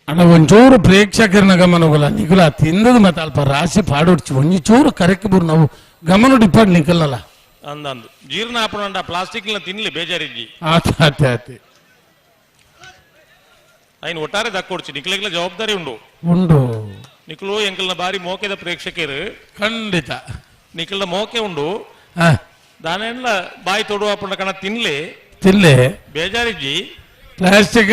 ಅಣ್ಣ ಒಂಚೂರು ಪ್ರೇಕ್ಷಕರನ್ನ ಗಮನಗೊಲ್ಲ ನಿಗುಲ ತಿಂದದ ಮತ್ತೆ ಅಲ್ಪ ರಾಶಿ ಪಾಡೊಡ್ಚಿ ಒಂಜಿ ಚೂರು ಕರೆಕ್ ಬುರ್ ನಾವು ಗಮನ ಡಿಪಾರ್ಟ್ ನಿಕಲ್ಲಲ್ಲ ಅಂದಂದು ಜೀರ್ಣ ಆಪಣ ಪ್ಲಾಸ್ಟಿಕ್ ತಿನ್ಲಿ ಬೇಜಾರಿಜ್ಜಿ ಆತ ಆತ ಆತ ఆయన ಒಟ್ಟಾರೆ ದಕ್ಕೊಡ್ಚಿ ನಿಕ್ಲೆಗ್ಲ ಜವಾಬ್ದಾರಿ ಉಂಡು ಉಂಡು ನಿಕ್ಲು ಎಂಕಲ್ನ ಬಾರಿ ಮೋಕೆದ ಪ್ರೇಕ್ಷಕರು ಖಂಡಿತ ನಿಕ್ಲ್ನ ಮೋಕೆ ಉಂಡು ದಾನೆಲ್ಲ ಬಾಯಿ ತೊಡುವ ಅಪ್ಪಣ ಕಣ ತಿನ್ಲಿ ತಿನ್ಲೆ ಬೇಜಾರಿಜ್ಜಿ ಪ್ಲಾಸ್ಟಿಕ್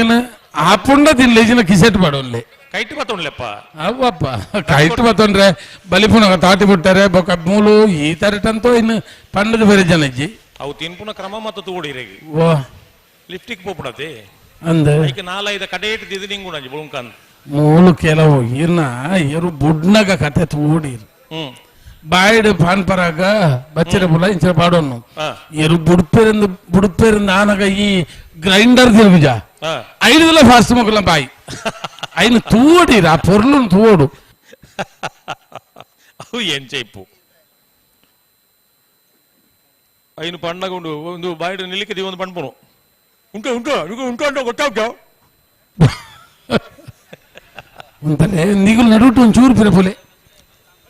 ಆಪುಂಡ ತಿನ್ಲೆ ಇಜಿನ ಕಿಸೆಟ್ ಮಾಡೋನ್ಲೆ ಕೈಟ್ ಬತ್ತೊಂಡ್ಲೆಪ್ಪ ಅವಪ್ಪ ಕೈಟ್ ಬತ್ತೊಂಡ್ರೆ ಬಲಿಪುನಗ ತಾಟಿ ಬಿಟ್ಟಾರೆ ಬೊಕ ಮೂಲು ಈ ತರಟಂತೋ ಇನ್ನು ಪಂಡದ ಬೇರೆ ಜನ ಇಜ್ಜಿ ಅವು ತಿನ್ಪುನ ಕ್ರಮ ಮತ್ತು ತೂಡಿರೇಗಿ ವಾ ಲಿಫ್ಟಿಕ್ ಪೋಪುಡತೆ ಅಂದ ಐಕೆ ನಾಲೈದ ಕಡೆ ಇಟ್ಟು ನಿಂಗುಣಂಜಿ ಬುಳುಂಕಂದ್ ಮೂಲು ಕೆಲವು ಇರ್ನ ಎರು ಬುಡ್ನಗ ಕತೆ ತೂಡಿರು ಬಾಯಿಡ್ ಪಾನ್ ಪರಾಗ ಬಚ್ಚಿರ ಬುಲ ಇಂಚಿನ ಪಾಡೋನು ಎರು ಬುಡ್ಪೇರಿಂದ ಬುಡ್ಪೇರಿಂದ ಆನಗ ಈ ಗ್ರೈಂಡರ್ ತಿರುಗುಜ ಐದುಲ ಫಾಸ್ಟ್ ಮಗುಲ ಬಾಯಿ ಐನು ತೂಡಿರ ಆ ಪೊರ್ಲು ತೂಡು ಅವು ಎಂಚೈಪು ಐನು ಪಣ್ಣಗ ಉಂಡು ಒಂದು ಬಾಯಿಡ್ ನಿಲ್ಲಿಕ್ಕೆ ಒಂದು ಪಣ್ಪುನು ಉಂಟು ಉಂಟು ಉಂಟು ಉಂಟು ಗೊತ್ತಾಗ್ತಾವ ఉంటలే నీకు నడువుటు ಒಂಚೂರು ಪಿರ ಪೋಲೆ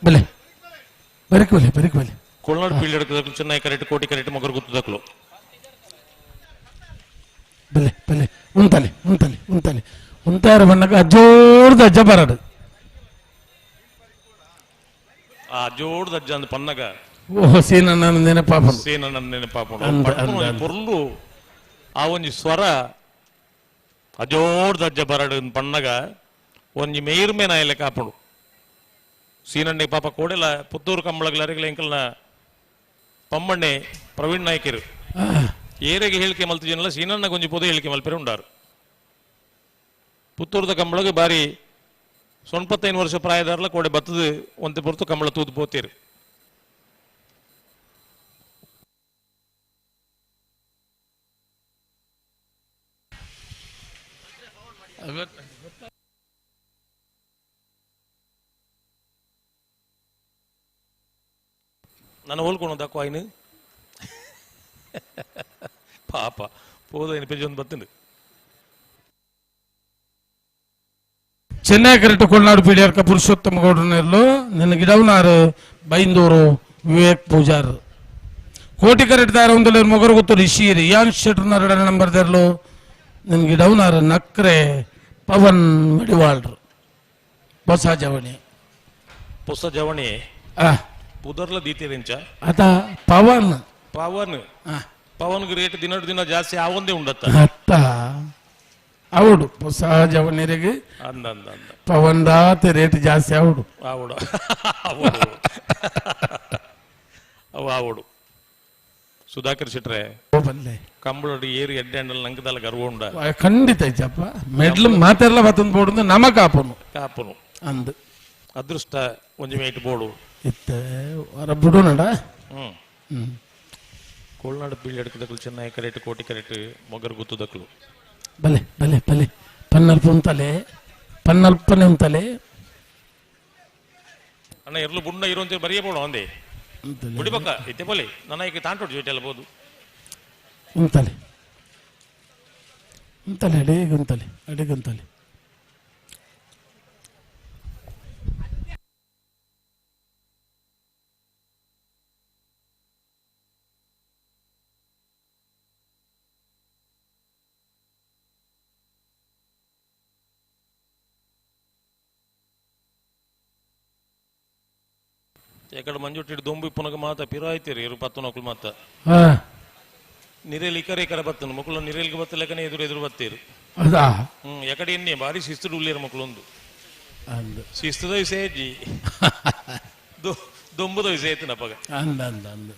ಬಲೆ ಬರಕ್ ಬಲೆ ಬರಕ್ ಬಲೆ ಕೊಳ್ನಾಡು ಪೀಳ್ಯಡ್ಕದಕ್ಲು ಚೆನ್ನೈ ಕರೆಕ್ಟ್ ಕೋಟಿ ಕರೆಕ್ಟ್ ಮಗರು ಗುತ್ತದಕ್ಲು ಬಲೆ ಬಲೆ ಉಂತಲೆ ಉಂತಲೆ ಉಂತಲೆ ಉಂತಾರ ಬಣ್ಣಕ ಅಜ್ಜೋರ್ದ ಅಜ್ಜ ಬರಡು ಆ ಜೋಡ್ದ ಅಜ್ಜ ಅಂದ್ ಪನ್ನಗ ಓಹೋ ಸೀನಣ್ಣ ನೆನಪಾಪುಂಡು ಸೀನಣ್ಣ ನೆನಪಾಪುಂಡು ಅಂದ್ ಅಂದ್ ಅಂದ್. ಪೊರ್ಲು ಆ ಒಂಜಿ ಸ್ವರ ಅಜೋರ್ದ ಅಜ್ಜ ಬರಡು ಅಂದ್ ಪನ್ನಗ ಒಂಜಿ ಮೇರ್ಮೆ ನಾಯಲೆ ಕಾಪುಂಡು ಸೀನಣ್ಣೆ ಪಾಪ ಕೋಡೆಲ ಪುತ್ತೂರು ಕಂಬಳಗ್ಲರಿಗಳ ಎಂಕಲ್ನ ಪಮ್ಮಣ್ಣೆ ಪ್ರವೀಣ್ ನಾಯ್ಕರು ಏರೆಗೆ ಹೇಳಿಕೆ ಮಲ್ತಿಜನಲ್ಲ ಸೀನಣ್ಣ ಗೊಂಜಿ ಪೊದೆ ಹೇಳಿಕೆ ಮಲ್ಪೆರೆ ಉಂಡಾರು ಪುತ್ತೂರ್ದ ಕಂಬಳಗೆ ಬಾರಿ ಸೊನ್ಪತ್ತೈದು ವರ್ಷ ಪ್ರಾಯದಾರಲ ಕೋಡೆ ಬತ್ತದ ಒಂತೆ ಪೊರ್ತು ಕಂಬಳ ತೂದು ಪೋತೀರು ನಾನು ಹೋಲ್ಕೊಂಡು ಕಾಯಿನ್ ಪಾಪ ಪೋದ ಪೆಜ್ಜೊಂದು ಬತ್ತುಂಡು. ಚೆನ್ನೈ ಕರೆಕ್ಟ್ ಕೊಲ್ನಾಡು ಪೀಡಿಯರ್ಕ ಪುರುಷೋತ್ತಮ ಗೌಡನೆರ್ಲು ನಿನ್ನ ಗಿಡವನಾರು ಬೈಂದೂರು ವಿವೇಕ್ ಪೂಜಾರ್ ಕೋಟಿ ಕರೆಕ್ಟ್ ದಾರ ಒಂದು ಮೊಗರು ಗೊತ್ತು ರಿಷಿ ರಿಯಾನ್ ಶೆಟ್ರನ ಎರಡನೇ ನಂಬರ್ ದೇರ್ಲು ನಿನ್ನ ಗಿಡವನಾರು ನಕ್ರೆ ಪವನ್ ಮಡಿವಾಳ್ರು ಹೊಸ ಜವಣಿ ಹೊಸ ಜವಣಿ ಪುದರ್ಲ ದೀತಿರಿಂಚ ಅದ ಪವನ್ ಪವನ್ ಪವನ್ ರೇಟ್ ದಿನ ದಿನ ಜಾಸ್ತಿ ಆವಂದೇ ಉಂಡತ್ತ ಅತ್ತ ಅವಡು ಹೊಸ ಜವನಿರಿಗೆ ಅಂದ ಅಂದ ಅಂದ ಪವನ್ ದಾತ ರೇಟ್ ಜಾಸ್ತಿ ಅವಡು ಆವಡು ಅವಡು ಅವು ಆವಡು ಸುಧಾಕರ್ ಶೆಟ್ರೆ ಕಂಬಳಡಿ ಏರು ಎಡ್ಡೆ ನಂಗದಲ್ಲ ಗರ್ವ ಉಂಡ ಖಂಡಿತ ಐತಪ್ಪ ಮೆಡ್ಲು ಮಾತೆಲ್ಲ ಬತ್ತಂದು ಬೋಡು ನಮ ಕಾಪುನು ಕಾಪುನು ಅಂದು ಅದೃಷ್ಟ ಒಂಜಿ ಮೇಟ್ ಬೋಡು ಇತ್ತ ಹೊರ ಬಿಡು ನಡ ಹ್ಮ್ ಕೋಲ್ನಾಡು ಬೀಳ್ ಎಡ್ಕದಕ್ಲು ಚೆನ್ನೈ ಕರೆಕ್ಟ್ ಕೋಟಿ ಕರೆಕ್ಟ್ ಮೊಗರ್ ಗುತ್ತದಕ್ಲು ಬಲೆ ಬಲೆ ಬಲೆ ಪನ್ನಲ್ಪ ಉಂತಲೆ ಪನ್ನಲ್ಪನೆ ಉಂತಲೆ ಅಣ್ಣ ಎರ್ಲು ಬುಂಡ ಇರುವಂತ ಬರೆಯ ಬೋಡು ಅಂದೆ ಬುಡಿಬಕ್ಕ ಇತ್ತೆ ಬೋಲೆ ನನ್ನ ಈಗ ತಾಂಟೋಡು ಜೊತೆ ಬೋದು ಉಂತಲೆ ಉಂತಲೆ ಅಡಿಗೆ ಉಂತಲೆ ಅಡಿಗೆ ಉಂತಲೆ ಎಕಡೆ ಮಂಜುಟ್ಟಿಟ್ಟು ದೊಂಬು ಪುನಗ ಮಾತ ಪಿರಾಯ್ತೀರಿ ಇರು ಪತ್ತು ನೊಕ್ಲು ಮಾತ ನಿರೇಲಿ ಇಕರೆ ಇಕರೆ ಬತ್ತನು ಮಕ್ಕಳು ನಿರೇಲಿಗೆ ಬತ್ತಲೆಕನೆ ಎದುರು ಎದುರು ಬತ್ತೀರು ಎಕಡೆ ಎನ್ನೆ ಭಾರಿ ಶಿಸ್ತು ಉಳ್ಳೇರು ಮಕ್ಕಳೊಂದು ಶಿಸ್ತುದ ವಿಷಯ ದೊಂಬುದ ವಿಷಯ ಐತನಪ್ಪಗ ಅಂದ ಅಂದ ಅಂದ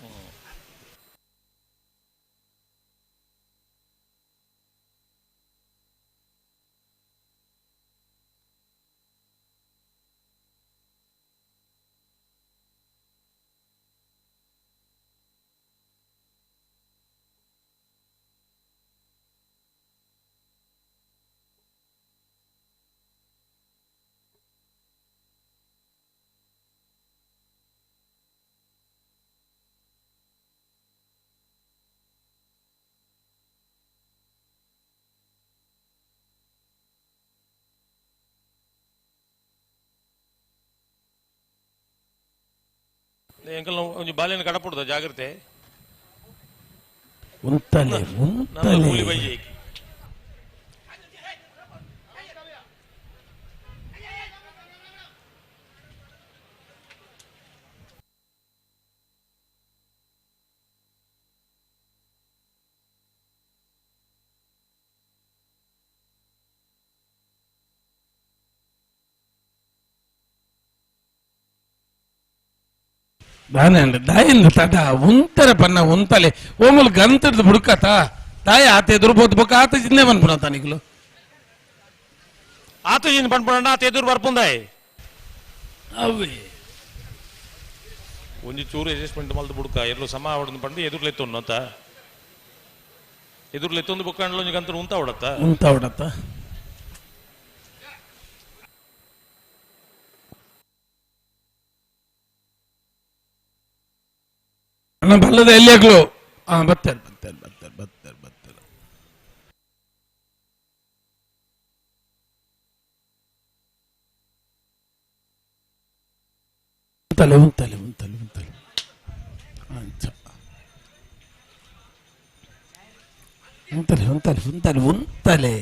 ಎಂಕಲ್ ಒಂಜಿ ಬಾಲೆನ ಕಡಪುಡ್ದ ಜಾಗ್ರತೆ ಉಂತಲೆ ಉಂತಲೆ ಕೂಲಿ ಬೈಜಿ ದಾನೆ ದಾಯಿಂದ ತಡ ಉಂತರ ಪನ್ನ ಉಂತಲೆ ಓಮುಲ್ ಗಂತದ ಬುಡುಕತ ತಾಯಿ ಆತ ಎದುರು ಬೋದು ಬೊಕ್ಕ ಆತ ಜಿನ್ನೆ ಬಂದ್ಪುಣ ತಾನಿಗ್ಲು ಆತ ಜಿನ್ ಬಂದ್ಪುಣ ಆತ ಎದುರು ಬರ್ಪುಂದಾಯ್ ಅವೇ ಒಂಜಿ ಚೂರು ಅಡ್ಜಸ್ಟ್ಮೆಂಟ್ ಮಲ್ದು ಬುಡುಕ ಎರ್ಲು ಸಮ ಅವಡನ್ನು ಪಂಡು ಎದುರ್ಲೆತ್ತೊಂದು ಅಂತ ಎದುರ್ಲೆತ್ತೊಂದು ಬೊಕ್ಕ ಅಂಡ್ಲ ಗಂತ ಉಂತ ಅವಡತ್ತ ಉಂತ ಅವಡತ್ತ ಅಣ್ಣ ಬಲ್ಲದ ಎಲ್ಲಿ ಆಗ್ಲು ಹಾ ಬರ್ತಾರೆ ಬರ್ತಾರೆ ಬರ್ತಾರೆ ಬರ್ತಾರೆ ಬರ್ತಾರೆ ಉಂತಲೆ ಉಂತಲೆ ಉಂತಲೆ ಉಂತಲೆ ಅಂಚ ಉಂತಲೆ ಉಂತಲೆ ಉಂತಲೆ ಉಂತಲೆ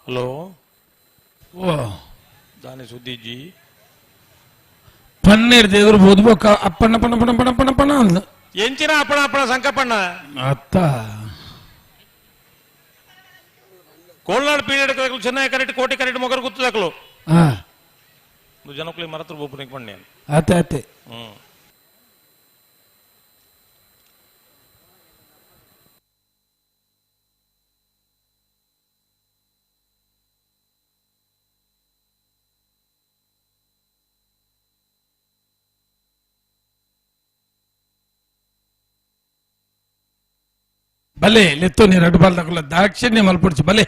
ಹಲೋ ಓ ದಾನೆ ಸುದ್ದಿಜಿ ಪನ್ನೀರ್ ಎದುರು ಬೋದ್ಬೋಕ ಅಪ್ಪಣ್ಣ ಪಣ ಪಣ ಪಣ ಪಣ ಪಣ ಅಂದ ಎಂಚಿನ ಅಪ್ಪಣ ಅಪ್ಪಣ ಸಂಕಪ್ಪಣ್ಣ ಅತ್ತ ಕೋಲ್ನಾಡು period Chennai correct Koti correct Mogaru ಗುತ್ತದಕ್ಲು ಹಾ ಜನಕ್ಕಲಿ ಮರತ್ರ ಬೋಪನಿಗೆ ಪಣ್ಣೆ ಆತೆ ಆತೆ ಹ್ಮ್ ಬಲೆ ಲೆತ್ತೋ ನೀರು ಅಡ್ಡು ಬಾಲ್ದಕುಲ್ಲ ದಾಕ್ಷಿಣ್ಯ ಮಲ್ಪುಡ್ಚಿ ಬಲೆ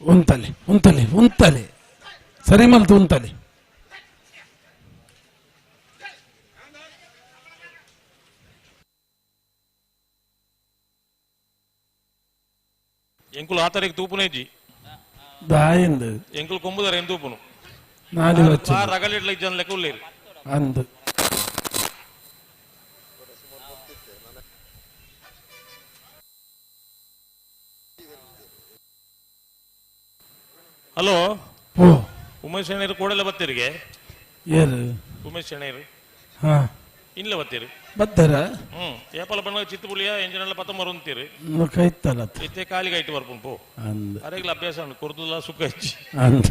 ಉಂತಲೆ ಉಂತಲೆ ಉಂತಲೆ ಸರಿ ಮಲ್ತು ಉಂತಲೆ ಎಂಕುಲು ಆ ತಾರೀಕು ತೂಪುನೇಜಿ ದಾಯಂದು ಎಂಕುಲು ಕೊಂಬುದಾರ ಏನ್ ತೂಪುನು ನಾಲಿ ವಚ್ಚು ಆ ರಗಲಿಡ್ಲ ಜನ ಲೆಕ್ಕ ಉಳ್ಳೇರು ಅಂದು ಹಲೋ ಓ ಉಮೇಶ್ ಶೆಣೈರು ಕೂಡಲೇ ಬತ್ತೀರಿಗೆ ಏರು ಉಮೇಶ್ ಶೆಣೈರು ಹಾ ಇನ್ಲೆ ಬತ್ತೀರಿ ಬತ್ತಾರ ಏಪಲ ಬಣ್ಣ ಚಿತ್ತುಪುಳಿಯ ಎಂಜಿನ್ ಎಲ್ಲ ಪತ್ತೊಂಬರು ಅಂತೀರಿ ಕೈತಲ್ಲ ಇತ್ತೆ ಕಾಲಿಗೆ ಐಟು ಬರ್ಪುಂಡು ಪೋ ಅಂದ್ ಅರೆಗ್ಲ ಅಭ್ಯಾಸ ಉಂಟು ಕುರ್ದುಲ ಸುಖ ಹೆಚ್ಚಿ ಅಂದ್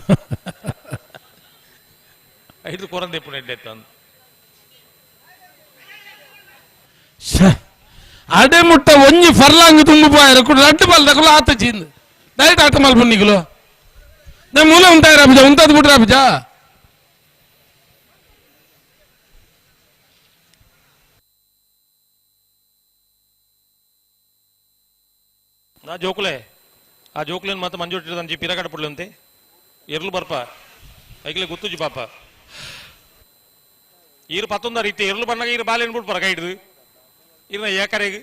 ಐದು ಕೊರಂದೆ ಪುಣೆ ಎಡ್ಡೆ ಶ್ಯೆ. ಅಡೆ ಮುಟ್ಟ ಒಂಜಿ ಫರ್ಲಾಂಗ್ ತುಂಬು ಪಾಯರ ಕುಡ ರಡ್ಡು ಬಾಲ್ ದಕುಲು ಆತ ಚೀಂದ್ ಡೈರೆಕ್ಟ್ ಆಟ ಮಲ್ಪು ನಿಗುಲು ನೇ ಮೂಲ ಉಂಟಾಯಿರ ಅಭಿಜ ಉಂತಾದ್ ಬಿಟ್ರ ಅಭಿಜ ನಾ ಜೋಕುಲೆ ಆ ಜೋಕುಲೆನ್ ಮಾತ್ರ ಮಂಜು ಪಿರಗಡ ಪುಡ್ಲಂತೆ ಎರ್ಲು ಬರ್ಪ ಐಕ್ಲೆ ಗೊತ್ತುಜಿ ಪಾಪ ಈರು ಪತ್ತೊಂದರ ಇತ್ತೆ ಎರ್ಲು ಬಣ್ಣಗ ಈರು ಬಾಲೆನ್ ಬಿಡ್ಪರ ಕೈ ಹಿಡಿದು ಇರ್ನ ಏಕರೆಗ್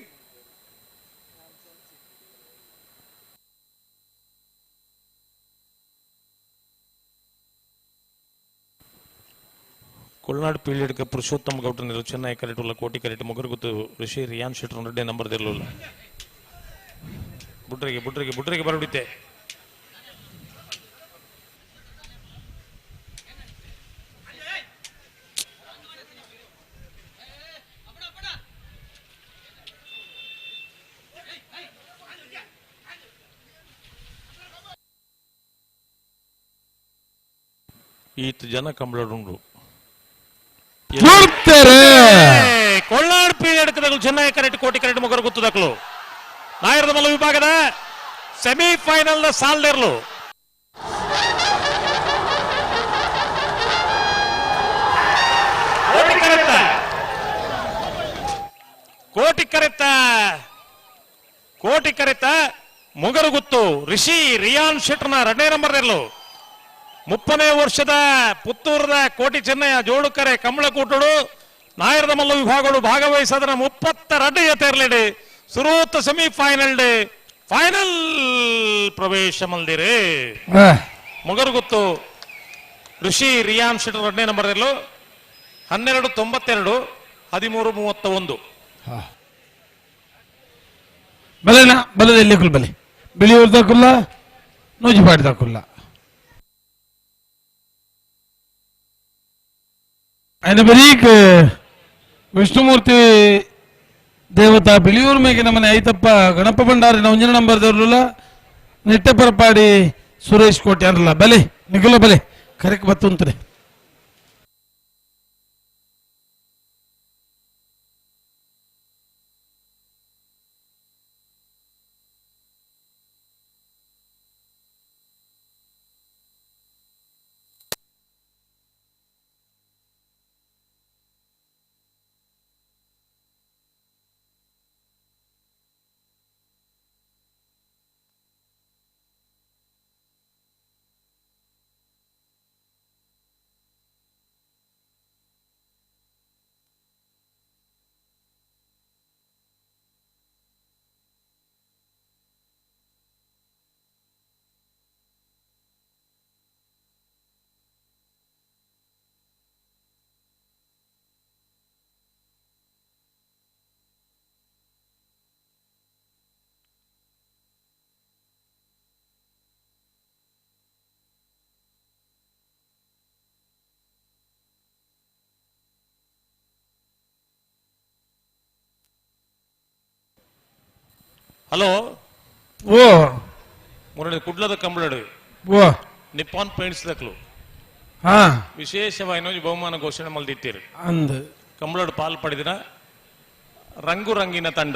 ಕೊಲ್ನಾಡು ಪೀಳಿಡ್ಕ ಪುರುಷೋತ್ತಮ ಗೌಡ್ರನಿರು ಚೆನ್ನೈ ಕರೆಟುಲ್ಲ ಕೋಟಿ ಕರೆಟು ಮೊಗರುಗುತ್ತು ಋಷಿ ರಿಯಾನ್ ಶೆಟ್ರ್ ರೆಡ್ಡಿ ನಂಬರ್ ದಿರಲಿಲ್ಲ ಬುಡ್ರಿಗೆ ಬುಡ್ರಿಗೆ ಬುಡ್ರಿಗೆ ಬರಬಿಡಿತೆ ಈತ ಜನ ಕಂಬಳಡುಂಡು ನೋಡ್ತಾರೆ ಕೊಲ್ನಾಡು ಪೀಳಿಡ್ಕದಗಳು ಚೆನ್ನೈ ಕರೆಟ್ ಕೋಟಿ ಕರೆಟ್ ಮೊಗರು ಗುತ್ತದಕ್ಕಲು ನಾಯರದ ಮಲ್ಲ ವಿಭಾಗದ ಸೆಮಿಫೈನಲ್ ನ ಸಾಲ್ದೇರ್ಲು ಕೋಟಿ ಕರೆತ್ತ ಕೋಟಿ ಕರೆತ್ತ ಕೋಟಿ ಕರೆತ್ತ ಮೊಗರುಗುತ್ತು ರಿಷಿ ರಿಯಾನ್ ಶೆಟ್ರನ ಎರಡನೇ ನಂಬರ್ ಇರಲು 30ನೇ ವರ್ಷದ ಪುತ್ತೂರದ ಕೋಟಿ ಚೆನ್ನಯ್ಯ ಜೋಡುಕರೆ ಕಮಲಕೂಟುಡು ನಾಯರದ ಮಲ್ಲ ವಿಭಾಗಗಳು ಭಾಗವಹಿಸದನ 32 ಜೊತೆ ಸುರೂತ ಸೆಮಿಫೈನಲ್ ಫೈನಲ್ ಪ್ರವೇಶ ಮಲ್ದಿರಿ. ಮೊಗರುಗುತ್ತು ಋಷಿ ರಿಯಾನ್ ಶೆಟ್ಟರ್ ಎರಡನೇ ನಂಬರ್ ಇರಲು 12.92 13.31. ಬಲೆನಾ ಬಲದ ಎಲ್ಲಿ ಕುಲ್ ಬಲೆ ಬಿಳಿಯೂರ್ದ ಕುಲ್ಲ ನೂಜಿಪಾಡಿದ ಕುಲ್ಲ ఆయన ಬರೀಕ್ ವಿಷ್ಣುಮೂರ್ತಿ ದೇವತಾ ಬಿಳಿಯೂರು ಮೇಗೆ ನಮ್ಮನೆ ಐತಪ್ಪ ಗಣಪ ಭಂಡಾರಿ ಒಂಜಿನ ನಂಬರ್ ದೇವ್ರಲ್ಲ ನಿಟ್ಟೆ ಪರಪಾಡಿ ಸುರೇಶ್ ಕೋಟೆ ಅನ್ರಲ್ಲ ಬಲೆ ನಿಗುಲ ಬಲೆ ಕರೆಕ್ ಬತ್ತುಂತಾರೆ. ಹಲೋ ಓ ಮುರಳಿ ಕುಡ್ಲದ ಕಂಬಳಡು ಓ ನಿಪ್ಪಾನ್ ಪೇಂಟ್ಸ್ ದಕ್ಲು ಹಾ ವಿಶೇಷವಾಗಿ ಬಹುಮಾನ ಘೋಷಣೆ ಮಲ್ದಿತ್ತೀರಿ ಅಂದ್ ಕಂಬಳಡು ಪಾಲ್ ಪಡೆದಿನ ರಂಗು ರಂಗಿನ ತಂಡ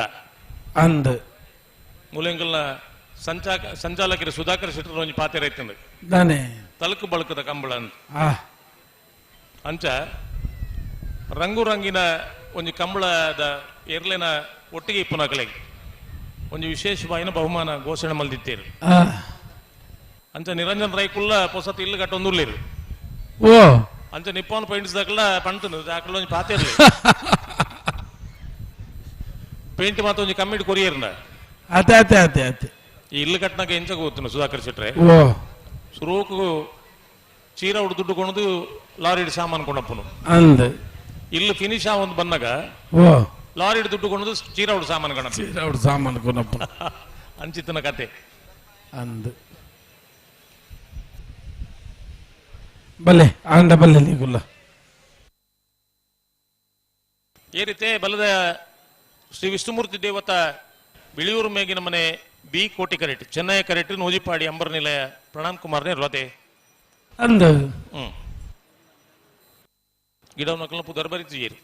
ಅಂದ್ ಮೂಲೆಂಗಲ್ನ ಸಂಚಾಲಕರು ಸುಧಾಕರ್ ಶೆಟ್ಟರ್ ಒಂಜಿ ಪಾತೆರ ಇತ್ತಂದು ದಾನೆ ತಲುಕು ಬಳಕದ ಕಂಬಳ ಅಂತ ಅಂಚ ರಂಗು ರಂಗಿನ ಒಂಜಿ ಕಂಬಳದ ಎರ್ಲೆನ ಒಟ್ಟಿಗೆ ಇಪ್ಪುನಕಲೆಗೆ ಒಂಜಿ ವಿಶೇಷವಾಯಿನ ಬಹುಮಾನ ಘೋಷಣೆ ಮಲ್ದಿತ್ತೀರು. ಅಂಚ ನಿರಂಜನ್ ರೈಕುಲ್ಲ ಪೊಸತ್ ಇಲ್ಲು ಕಟ್ಟೊಂದುರ್ಲಿರು. ಓ ಅಂಚ ನಿಪ್ಪಾನ್ ಪೇಂಟ್ಸ್ ದಾಕಲ ಪಂಟನು ದಾಕಲ ಒಂಜಿ ಪಾತೆರ್ಲಿ ಪೇಂಟ್ ಮಾತ ಒಂಜಿ ಕಮ್ಮಿಡ್ ಕೊರಿಯರ್ನ ಅತೆ ಅತೆ ಅತೆ ಅತೆ ಈ ಇಲ್ಲು ಕಟ್ಟನಾಗ ಎಂಚ ಗೊತ್ತುನು ಸುಧಾಕರ್ ಶೆಟ್ರೆ ಓ ಸುರೋಕು ಚೀರ ಉಡು ದುಡ್ಡು ಕೊಣದು ಲಾರಿ ಸಾಮಾನು ಕೊಂಡಪ್ಪನು ಅಂದ್ ಇಲ್ಲು ಫಿನಿಶ್ ಆವೊಂದು ಬಂದಾಗ ಓ ಲಾರಿ ದುಡ್ಡು ಕೊಣದು ಚೀರ ಉಡು ಸಾಮಾನು ಕಣಪ್ಪ ಚೀರ ಉಡು ಸಾಮಾನು ಕೊನಪ್ಪ ಅಂಚಿತನ ಕತೆ ಅಂದ್ ಬಲ್ಲೆ ಆಂಡ ಬಲ್ಲೆ ನೀಗುಲ್ಲ. ಈ ರೀತಿ ಬಲದ ಶ್ರೀ ವಿಷ್ಣುಮೂರ್ತಿ ದೇವತ ಬಿಳಿಯೂರು ಮೇಗಿನ ಮನೆ ಬಿ ಕೋಟಿ ಕರೆಟ್ ಚೆನ್ನೈ ಕರೆಟ್ ನೂಜಿಪಾಡಿ ಅಂಬರ್ ನಿಲಯ ಪ್ರಣಾಮ್ ಕುಮಾರ್ ನೇರ್ಲತೆ ಅಂದ ಗಿಡ ನಕಲ ಪುದರ್ ಬರಿತೀರಿ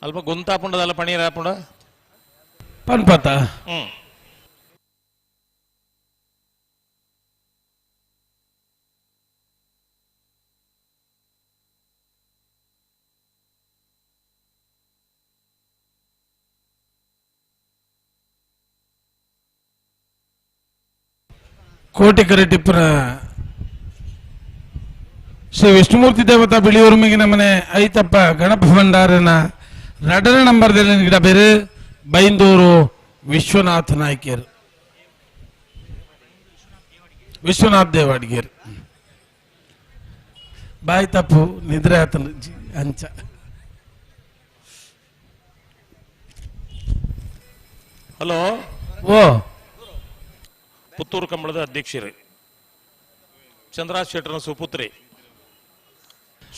ಅಲ್ಪ ಗೊಂತಾಪುಂಡದಲ್ಲ ಪಣೀರ್ ಆಪುಂಡ ಪನ್ಪತ ಕೋಟಿ ಕರೆಟಿಪ್ಪನ ಶ್ರೀ ವಿಷ್ಣುಮೂರ್ತಿ ದೇವತಾ ಬಿಳಿಯೂರು ಮೇಗಿನ ಮನೆ ಐತಪ್ಪ ಗಣಪ ಭಂಡಾರನ ರಡನ ನಂಬರ್ ಗಿಡ ಬೇರೆ ಬೈಂದೂರು ವಿಶ್ವನಾಥ ನಾಯ್ಕರು ವಿಶ್ವನಾಥ್ ದೇವಾಡಿಗೇರು ಬಾಯಿ ತಪ್ಪು ನಿದ್ರೆ ಆತನ ಅಂಚ. ಹಲೋ ಓ ಪುತ್ತೂರು ಕಂಬಳದ ಅಧ್ಯಕ್ಷರು ಚಂದ್ರಾಜ್ ಶೆಟ್ಟರ್ನ ಸುಪುತ್ರಿ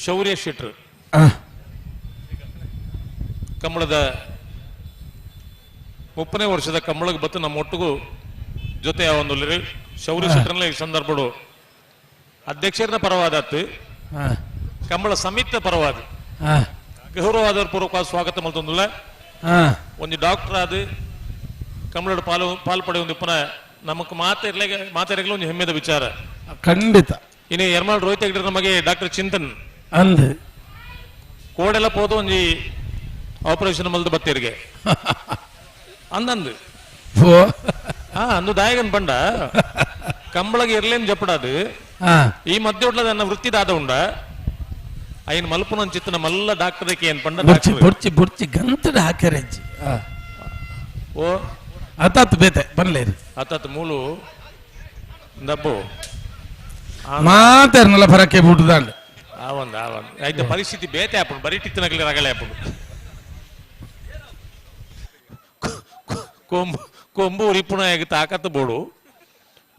ಶೌರ್ಯ ಶೆಟ್ಟರ್ ಕಂಬಳದ 30ನೇ ವರ್ಷದ ಕಂಬಳಕ್ಕೆ ಬತ್ತು ನಮ್ಮ ಒಟ್ಟಿಗೂ ಜೊತೆ ಒಂದು ಶೌರ್ಯ ಶೆಟ್ಟರ್ನ ಈ ಸಂದರ್ಭಡು ಅಧ್ಯಕ್ಷರನ್ನ ಪರವಾದತ್ತು ಕಂಬಳ ಸಮಿತಿ ಪರವಾದ ಗೌರವಾದರ ಪೂರ್ವಕ ಸ್ವಾಗತ ಮಲ್ತೊಂದುಲ್ಲ. ಒಂದು ಡಾಕ್ಟರ್ ಆದ ಕಂಬಳದ ಪಾಲು ಪಾಲು ಪಡೆಯುವ ಇಪ್ಪನ ನಮಕ್ ಮಾತಾಡಲು ಒಂದು ಹೆಮ್ಮೆದ ವಿಚಾರ ಖಂಡಿತ. ಇನ್ನು ಎರ್ಮಾಳ್ ರೋಹಿತ್ ಹೆಗ್ಡೆ ನಮಗೆ ಡಾಕ್ಟರ್ ಚಿಂತನ್ ಅಂದ್ ಕೋಡೆಲ್ಲ ಪೋದು ಒಂಜಿ ಆಪರೇಷನ್ ಮಲ್ದು ಬತ್ತೀರಿಗೆ ಅಂದಂದು ಅಂದು ದಾಯಗನ್ ಬಂಡ ಕಂಬಳಗೆ ಇರ್ಲೇನ್ ಜಪ್ಪಡದು ಈ ಮಧ್ಯ ಉಡ್ಲದ ನನ್ನ ವೃತ್ತಿದಾದ ಉಂಡ ಐನ್ ಮಲ್ಪುನ ಚಿತ್ತನ ಮಲ್ಲ ಡಾಕ್ಟರ್ ಏನ್ ಪಂಡ ಬುರ್ಚಿ ಬುರ್ಚಿ ಗಂತದ ಹಾಕ್ಯಾರಜ್ಜಿ ಓ ಅತಾತ್ ಬೇತೆ ಬನ್ಲೇರಿ ಅತಾತ್ ಮೂಲು ದಬ್ಬು ಮಾತಾರ್ನಲ್ಲ ಫರಕ್ಕೆ ಬಿಟ್ಟುದಾಂಡ್ ಆವಂದ್ ಆವಂದ್ ಆಯ್ತು ಪರಿಸ್ಥಿತಿ ಬೇತೆ ಆಪುಂಡು ಬರೀ ಟಿತ್ತನಗಲಿ ರಗಳೆ ಆಪುಂಡು ಕೊಂಬು ಕೊಂಬು ಉರಿಪುಣ ತಾಕತ್ತು ಬೋಡು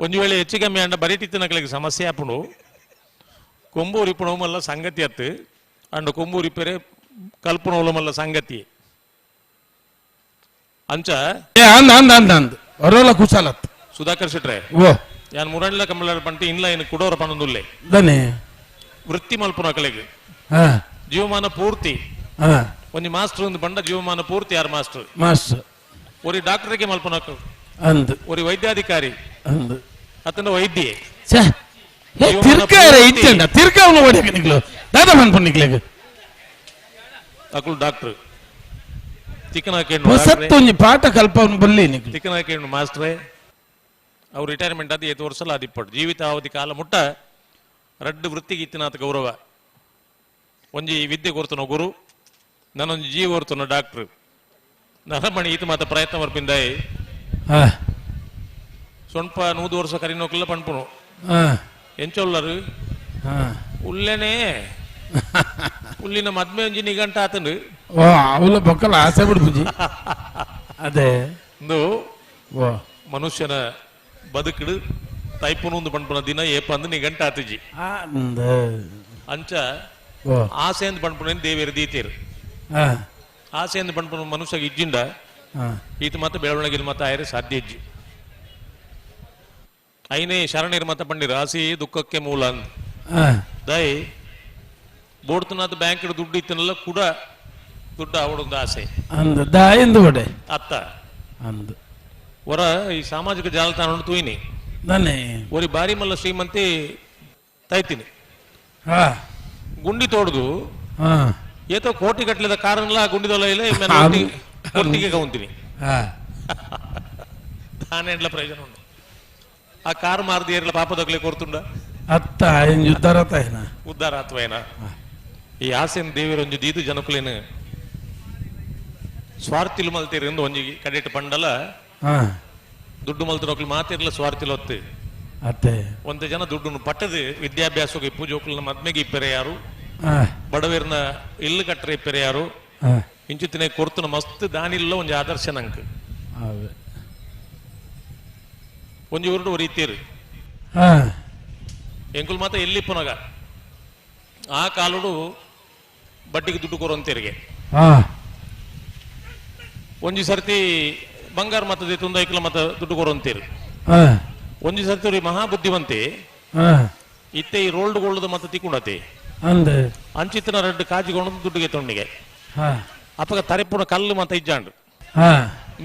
ಒಂದು ವೇಳೆ ಹೆಚ್ಚು ಕಮ್ಮಿ ಅಂಡ ಬರೀ ಟಿತ್ತನಗಲಿಗೆ ಸಮಸ್ಯೆ ಆಪುಂಡು ಕೊಂಬು ಉರಿಪುಣ ಮಲ್ಲ ಸಂಗತಿ ಅತ್ತು ಅಂಡ ಕೊಂಬು ಉರಿಪೇರೆ ಕಲ್ಪುಣ ಮಲ್ಲ ಸಂಗತಿ ಅಂಚ ಅಂದ ಅಂದ ಅಂದ ಅಂದ ಹೊರಲ್ಲ ಕುಶಾಲತ್ ಸುಧಾಕರ್ ಶೆಟ್ರೆ ಓ ಯಾನ್ ಮುರಣ್ಲ ಕಮಲ ಪಂಟಿ ಇನ್ಲ ಏನು ಕುಡೋರ ಪನೊಂದುಲ್ಲೆ ದನೆ ವೃತ್ತಿ ಮಲ್ಪುನ ಕಲೆಗೆ ಜೀವಮಾನ ಪೂರ್ತಿ ಒಂಜಿ ಮಾಸ್ಟರ್ ಒಂದು ಬಂಡ ಜೀವಮಾನ ಪೂರ್ತಿ ಯಾರು ಮಾಸ್ಟರ್ ಮಾಸ್ಟರ್ ಒರಿ ಡಾಕ್ಟರ್ಗೆ ಮಲ್ಪುನಕ ಅಂದ್ ಒರಿ ವೈದ್ಯಾಧಿಕಾರಿ ಅಂದ್ ಅತನ ವೈದ್ಯೆ ಛೇ ತಿರ್ಕ ಇಜ್ಜಂಡ ತಿರ್ಕ ಅವನು ಓಡಿಯಕ ನಿಕ್ಲು ದಾದಾ ಪನ್ಪು ಅಕುಲು ಡಾಕ್ಟರ್ ಹೊಸತ್ತೊಂಜಿ ಪಾಠ ಕಲ್ಪವನು ಬಲ್ಲಿ ನಿಕ್ಲು ತಿಕ್ಕನ ಕೇಳು ಮಾಸ್ಟ್ರೇ ಅವ್ರು ರಿಟೈರ್ಮೆಂಟ್ ಆದ 8 ವರ್ಷ ಆದಿಪ್ಪಡು ಜೀವಿತಾವಧಿ ಕಾಲ ಮುಟ್ಟ ರಡ್ಡು ವೃತ್ತಿಗೆ ಇತ್ತಿನಾತ ಗೌರವ ಒಂಜಿ ವಿದ್ಯೆ ಕೊರ್ತನೋ ಗುರು ನಾನೊಂಜಿ ಜೀವ ಕೊರ್ತನೋ ಡಾಕ್ಟ್ರು ನರಮಣಿ ಈತ ಮಾತ ಪ್ರಯತ್ನ ಬರ್ಪಿಂದಾಯಿ ಸೊಂಪ 100 ವರ್ಷ ಕರಿನೋಕ್ಲ ಪಣ್ಪುನು ಎಂಚೊಲ್ಲರು ಉಲ್ಲೇನೆ ಉಲ್ಲಿನ ಮದ್ಮೆ ಒಂಜಿ ನಿಗಂಟ ಆತನು ಅವಲ ಬೊಕ್ಕಲ ಆಸೆ ಬಿಡ್ಬುಜಿ ಅದೇ ಒಂದು ಮನುಷ್ಯನ ಬದುಕಿಡು ತೈಪುನು ಪಣ್ಪುನ ದಿನ ಏಪ ಅಂದು ನಿಗಂಟ ಆತಜಿ ಅಂಚ ಆಸೆ ಅಂದ್ ಪಣ್ಪುನ ದೇವಿಯರು ದೀತೀರು ಆಸೆ ಅಂದ್ ಪಣ್ಪುನ ಮನುಷ್ಯಗೆ ಇಜ್ಜಿಂಡ ಈತ ಮಾತ ಬೆಳವಣಿಗೆ ಮಾತ ಆಯರೆ ಸಾಧ್ಯ ಇಜ್ಜಿ ಐನೇ ಶರಣೀರ್ ಮಾತ ಪಂಡಿರು ಆಸೆ ದುಃಖಕ್ಕೆ ಮೂಲ ಅಂದ್ ದೈ ಬೋಡ್ತನಾದ ಬ್ಯಾಂಕ್ ದುಡ್ಡು ಇತ್ತನಲ್ಲ ಕೂಡ ದುಡ್ಡು ಅವಡೊಂದು ಆಸೆ ಅಂದ್ ದಾಯಂದು ಬಡೆ ಅತ್ತ ಅಂದ್ ಹೊರ ಈ ಸಾಮಾಜಿಕ ಜಾಲತಾಣ ತೂಯಿನಿ ನಾನೇ ಒರಿ ಬಾರಿ ಮಲ್ಲ ಶ್ರೀಮಂತಿ ತೈತೀನಿ ಹಾ ಗುಂಡಿ ತೋಡ್ದು ಹಾ ಏತೋ ಕೋಟಿ ಗಟ್ಟಲೆದ ಕಾರನ್ಲ ಗುಂಡಿದೊಲ ಇಲ್ಲ ಒಟ್ಟಿಗೆ ಕೌಂತೀನಿ ಹಾ ತಾನೇಂಡ್ಲ ಪ್ರಯೋಜನ ಉಂಟು ಆ ಕಾರ್ ಮಾರ್ದಿ ಏರ್ಲ ಪಾಪದಗ್ಲೆ ಕೊರ್ತುಂಡ ಅತ್ತ ಇಂಜ್ ಉದ್ದಾರ ಆತಾಯಿನ ಉದ್ದಾರ ಆತ್ವೇನ ಈ ಆಸೆನ್ ದೇವಿರೊಂಜಿ ದೀದು ಜನಕುಲೇನು ಸ್ವಾರ್ಥಿಲು ಮಲ್ತೀರಿ ಎಂದು ಒಂಜಿ ಕಡೆಟ್ ಪಂಡಲ ದುಡ್ಡು ಮಲ್ತಿರೋಕ್ಲು ಮಾತಿರ್ಲ ಸ್ವಾರ್ಥಿಲು ಹೊತ್ತು ಅತ್ತೆ ಒಂತೆ ಜನ ದುಡ್ಡನ್ನು ಪಟ್ಟದು ವಿದ್ಯಾಭ್ಯಾಸಕ್ಕೆ ಇಪ್ಪು ಜೋಕುಲ್ನ ಮದ್ಮೆಗೆ ಇಪ್ಪರೆ ಯಾರು ಬಡವೇರ್ನ ಇಲ್ಲು ಕಟ್ಟರೆ ಇಪ್ಪರೆ ಯಾರು ಇಂಚುತ್ತಿನ ಕೊರ್ತುನ ಮಸ್ತ್ ದಾನಿಲ್ಲ ಒಂಜಿ ಆದರ್ಶ ನಂಕ್ ಒಂಜಿ ಊರುಡು ಒರಿತೀರು ಎಂಕುಲು ಮಾತ್ರ ಎಲ್ಲಿಪ್ಪುನಗ ಆ ಕಾಲುಡು ಬಡ್ಡಿಗೆ ದುಡ್ಡು ಕೊರಂತೀರಿಗೆ ಒಂಜಿ ಸರ್ತಿ ಬಂಗಾರ ಮತ್ತದ ತುಂದ ಐಕ್ಲ ಮತ್ತ ದುಡ್ಡು ಕೊರಂತೀರು ಒಂಜಿ ಸರ್ತಿ ಅವ್ರಿ ಮಹಾ ಬುದ್ಧಿವಂತೆ ಇತ್ತೆ ಈ ರೋಲ್ಡ್ ಗೋಲ್ಡ್ ಮತ್ತ ತಿಕ್ಕೊಂಡತಿ ಅಂಚಿತ್ತಿನ ರಡ್ಡು ಕಾಜಿಗೊಂಡು ದುಡ್ಡುಗೆ ತೊಂಡಿಗೆ ಅಪ್ಪಗ ತರೆಪುಣ ಕಲ್ಲು ಮತ್ತ ಇಜ್ಜಾಂಡು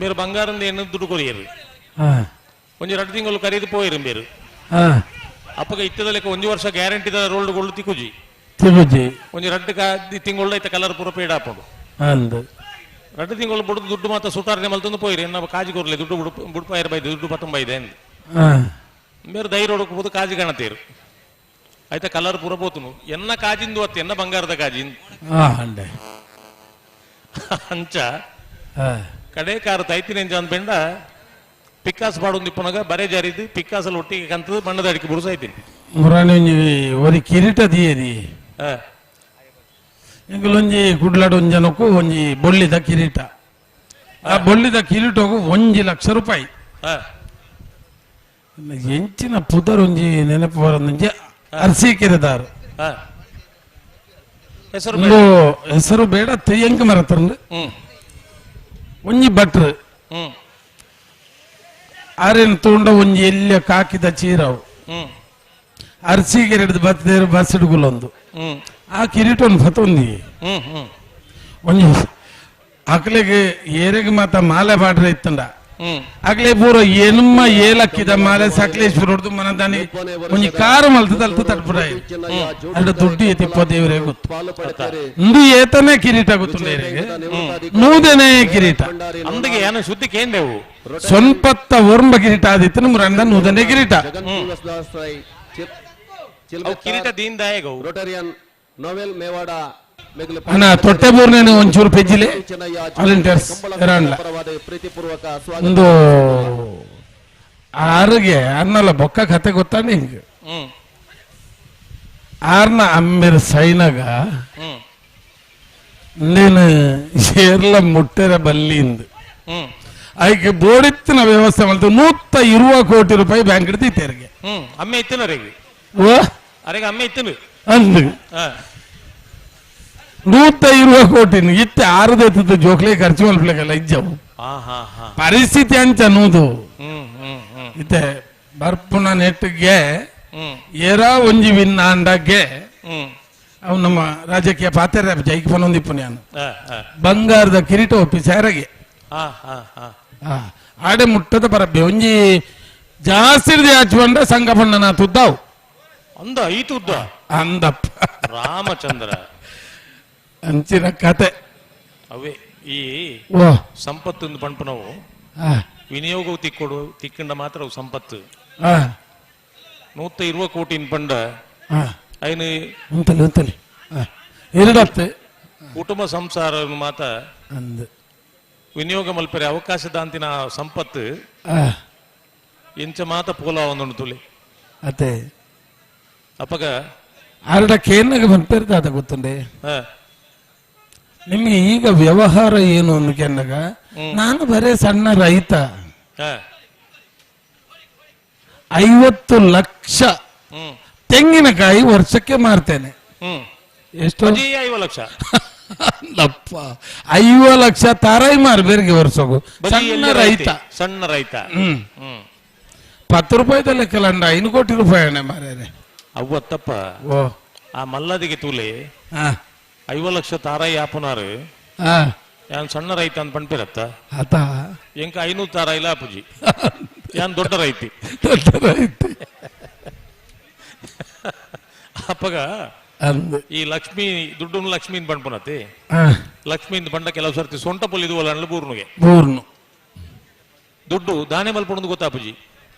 మీరు ಬಂಗಾರಂದ ಏನು ದುಡ್ಡು ಕೊರಿಯರು ಒಂಜಿ ರಡ್ಡು ತಿಂಗಳು ಕರೀದು ಪೋಯಿರು ಬೇರು ಅಪ್ಪಗ ಇತ್ತದಲೆಕ್ಕ ಒಂಜಿ ವರ್ಷ ಗ್ಯಾರಂಟಿದ ರೋಲ್ಡ್ ಗೋಲ್ಡ್ ತಿಕ್ಕುಜಿ ತಿಕ್ಕುಜಿ ಒಂಜಿ ರಡ್ಡು ತಿಂಗಳು ಐತ ಕಲರ್ ಪೂರ ಪೇಡ ಹಾಪುಂಡು ರಡ್ಡು ತಿಂಗಳು ಬುಡ್ದು ದುಡ್ಡು ಮಾತ್ರ ಸುಟಾರನೆ ಮಲ್ತಂದು ಪೋಯಿರಿ ನಮ್ಮ ಕಾಜಿ ಕೊರ್ಲೆ ದುಡ್ಡು ಬುಡ್ಪಾಯಿರ ಬೈದು ದುಡ್ಡು ಪತ್ತೊಂಬೈದೆ ಬೇರೆ ಧೈರ್ಯ ಹೊಡಕೋದು ಕಾಜಿ ಕಾಣತೀರು ಆಯ್ತಾ ಕಲರ್ ಪೂರ ಪೋತುನು ಎನ್ನ ಕಾಜಿಂದು ಅತ್ತ ಎನ್ನ ಬಂಗಾರದ ಕಾಜಿಂದು ಅಂಚ ಕಡೆ ಕಾರು ತೈತಿನ ಅಂದ ಬೆಂಡ ಪಿಕ್ಕಾಸ್ ಪಾಡೊಂದು ಇಪ್ಪುನಗ ಬರೇ ಜಾರಿದ್ದು ಪಿಕ್ಕಾಸಲ್ಲಿ ಒಟ್ಟಿಗೆ ಕಂತದ ಬಣ್ಣದ ಅಡಿಕೆ ಬುರುಸಾಯ್ತೀನಿ ಮುರಾಣಿ ಒಂಜಿ ಒರಿ ಕಿರೀಟ ದಿಯೇರಿ ಎಂಕುಲೊಂಜಿ ಕುಡ್ಲಾಡು ಒಂಜಿ ಜನಕ್ಕೂ ಒಂಜಿ ಬೊಳ್ಳಿದ ಕಿರೀಟ ಆ ಬೊಳ್ಳಿದ ಕಿರೀಟಗೂ 1 ಲಕ್ಷ ರೂಪಾಯಿ ಎಂಚಿನ ಪುದರ್ ಒಂಜಿ ನೆನಪು ಬರೋದೊಂಜಿ ಅರಸೀಕೆರೆದಾರು ಹೆಸರು ಬೇಡ ತೆಯ್ಯಂಕ ಮರತಂದು ಒಂಜಿ ಭಟ್ರು ಆರೇನು ತೂಂಡ ಒಂಜಿ ಎಲ್ಲಿಯ ಕಾಕಿದ ಚೀರವು ಅರಸೀಕೆರೆ ಬತ್ತದೇರು ಬಸ್ ಹಿಡ್ಗುಲೊಂದು ಆ ಕಿರೀಟೊಂದು ಫತೊಂದಿ ಒಂಜಿ ಅಕ್ಲೆಗೆ ಏರೆಗೆ ಮಾತ ಮಾಲೆ ಪಾಡ್ರೆ ಇತ್ತಂಡ ಅಗ್ಲೇ ಪೂರ ಎನುಮ್ಮ ಏಲಕ್ಕಿದ ಮಾಲೆ ಸಕಲೇಶ್ವರ ಮನದಾನಿ ಒಂಜಿ ಕಾರು ಮಲ್ತದ ಅಲ್ತ ತಡ್ಪುಡ ಅಲ್ಲ ದುಡ್ಡು ಏತಿಪ್ಪ ದೇವರೇ ಗೊತ್ತು ಇಂದು ಏತನೇ ಕಿರೀಟ ಗೊತ್ತುಂಡೇರಿಗೆ ನೂದನೇ ಕಿರೀಟ ಅಂದಿಗೆ ಏನು ಶುದ್ಧಿ ಕೇಂದೇವು ಸೊನ್ಪತ್ತ ಒರ್ಂಬ ಕಿರೀಟ ಆದಿತ್ತು ಮುರಂದ ನೂದನೇ ಕಿರೀಟ ಕಿರೀಟ ದೀನ್ದಾಯಕ ರೋಟರಿಯನ್ ನೋವೆಲ್ ಮೇವಾಡ ಅಣ್ಣ ತೊಟ್ಟೆಬೂರ್ನೇನು ಒಂಚೂರು ಪೆಜ್ಜಿಲೆ ವಾಲಂಟಿಯರ್ಸ್ ಇರಾನ್ಲ ಒಂದು ಆರಿಗೆ ಅನ್ನಲ್ಲ ಬೊಕ್ಕ ಕತೆ ಗೊತ್ತಾ ನಿಂಗೆ ಆರ್ನ ಅಮ್ಮಿರ್ ಸೈನಗ ನೀನು ಏರ್ಲ ಮುಟ್ಟೆರ ಬಲ್ಲಿಂದ ಐಕೆ ಬೋಡಿತ್ತಿನ ವ್ಯವಸ್ಥೆ ಮಾಡ್ತು 120 ಕೋಟಿ ರೂಪಾಯಿ ಬ್ಯಾಂಕ್ ಹಿಡಿದಿತ್ತೇರಿಗೆ ಅಮ್ಮೆ ಇತ್ತಿನ ಅರೆಗೆ ಅಮ್ಮೆ ಇತ್ತಿನ ಅಂದು 120 ಕೋಟಿ ಇತ್ತೆ ಆರದೈತದ ಜೋಕ್ಲೆ ಖರ್ಚು ಮಲ್ಪಲೆಗಲ್ಲ ಇಜ್ಜವು ಪರಿಸ್ಥಿತಿ ಅಂಚ ನೂದು ಇತ್ತೆ ಬರ್ಪುನ ನೆಟ್ಟಿಗೆ ಏರಾ ಒಂಜಿ ವಿನ್ ಅಂಡಗೆ ಅವು ನಮ್ಮ ರಾಜಕೀಯ ಪಾತ್ರ ಜೈಕ್ ಪನೊಂದಿಪ್ಪು ನಾನು ಬಂಗಾರದ ಕಿರೀಟ ಒಪ್ಪಿ ಸೇರಗೆ ಆಡೆ ಮುಟ್ಟದ ಬರಬ್ಬೆ ಒಂಜಿ ಜಾಸ್ತಿ ಆಚುವಂಡ ಸಂಘ ಬಣ್ಣನ ತುದ್ದಾವು ಅಂದ ಐತು ಉದ್ದ ಅಂದಪ್ಪ ರಾಮಚಂದ್ರ ಅಂಚಿನ ಕತೆ ಅವೇ ಈ ಸಂಪತ್ತು ಪಂಪು ನಾವು ವಿನಿಯೋಗ ತಿಕ್ಕೊಡು ತಿಕ್ಕಂಡ ಮಾತ್ರ ಅವು ಸಂಪತ್ತು 120 ಕೋಟಿ ಪಂಡ ಐನು ಕುಟುಂಬ ಸಂಸಾರ ಮಾತ ವಿನಿಯೋಗ ಮಲ್ಪರೆ ಅವಕಾಶ ದಾಂತಿನ ಸಂಪತ್ತು ಎಂಚ ಮಾತ ಪೋಲ ಒಂದೊಂದು ತುಳಿ ಅದೇ ಅಪ್ಪಗ ಆರಡ ಕೇನಾಗ ಬಂದ್ಪೇರ್ದ ಅದ ಗೊತ್ತುಂಡೆ ನಿಮಗೆ ಈಗ ವ್ಯವಹಾರ ಏನು ಅನ್ಕೆಂದಾಗ ನಾನು ಬರೇ ಸಣ್ಣ ರೈತ 50 ಲಕ್ಷ ತೆಂಗಿನಕಾಯಿ ವರ್ಷಕ್ಕೆ ಮಾರ್ತೇನೆ. ಎಷ್ಟು? 50 ಲಕ್ಷ. ಅಪ್ಪ 50 ಲಕ್ಷ ತಾರಾಯಿ ಮಾರ್ಬೇರಿಗೆ ವರ್ಷಕ್ಕೂ. ಸಣ್ಣ ರೈತ, ಸಣ್ಣ ರೈತ. 10 ರೂಪಾಯಿದ ಲೆಕ್ಕಲಂಡ 5 ಕೋಟಿ ರೂಪಾಯಿ ಹಣ ಮಾರೇನೆ. ಅವ್ವತ್ತಪ್ಪ. ಓ ಆ ಮಲ್ಲದಿಗೆ ತೂಲೆ 50 ಲಕ್ಷ ತಾರಾಯಿ ಆಪುನಾರು ಯಾನ್ ಸಣ್ಣ ರೈತ ಅಂತ ಪಣ್ಪಿರತ್ತ ಆತ ಎಂಕ 500 ತಾರಾಯಿ ಇಲ್ಲ ಅಪುಜಿ ಯಾನ್ ದೊಡ್ಡ ರೈತಿ ದೊಡ್ಡ ರೈತಿ ಅಪ್ಪಗ ಈ ಲಕ್ಷ್ಮೀ ದುಡ್ಡು ಲಕ್ಷ್ಮೀನ್ ಪಣ್ಪುನತಿ ಲಕ್ಷ್ಮೀನ್ ಬಂಡ ಕೆಲವು ಸರ್ತಿ ಸೊಂಟ ಪೊಲಿದು ಅಲ್ಲ ಬೂರ್ನುಗೆ ಬೂರ್ನು ದುಡ್ಡು ದಾನೆ ಮಲ್ಪುಣದು ಗೊತ್ತಾಪುಜಿ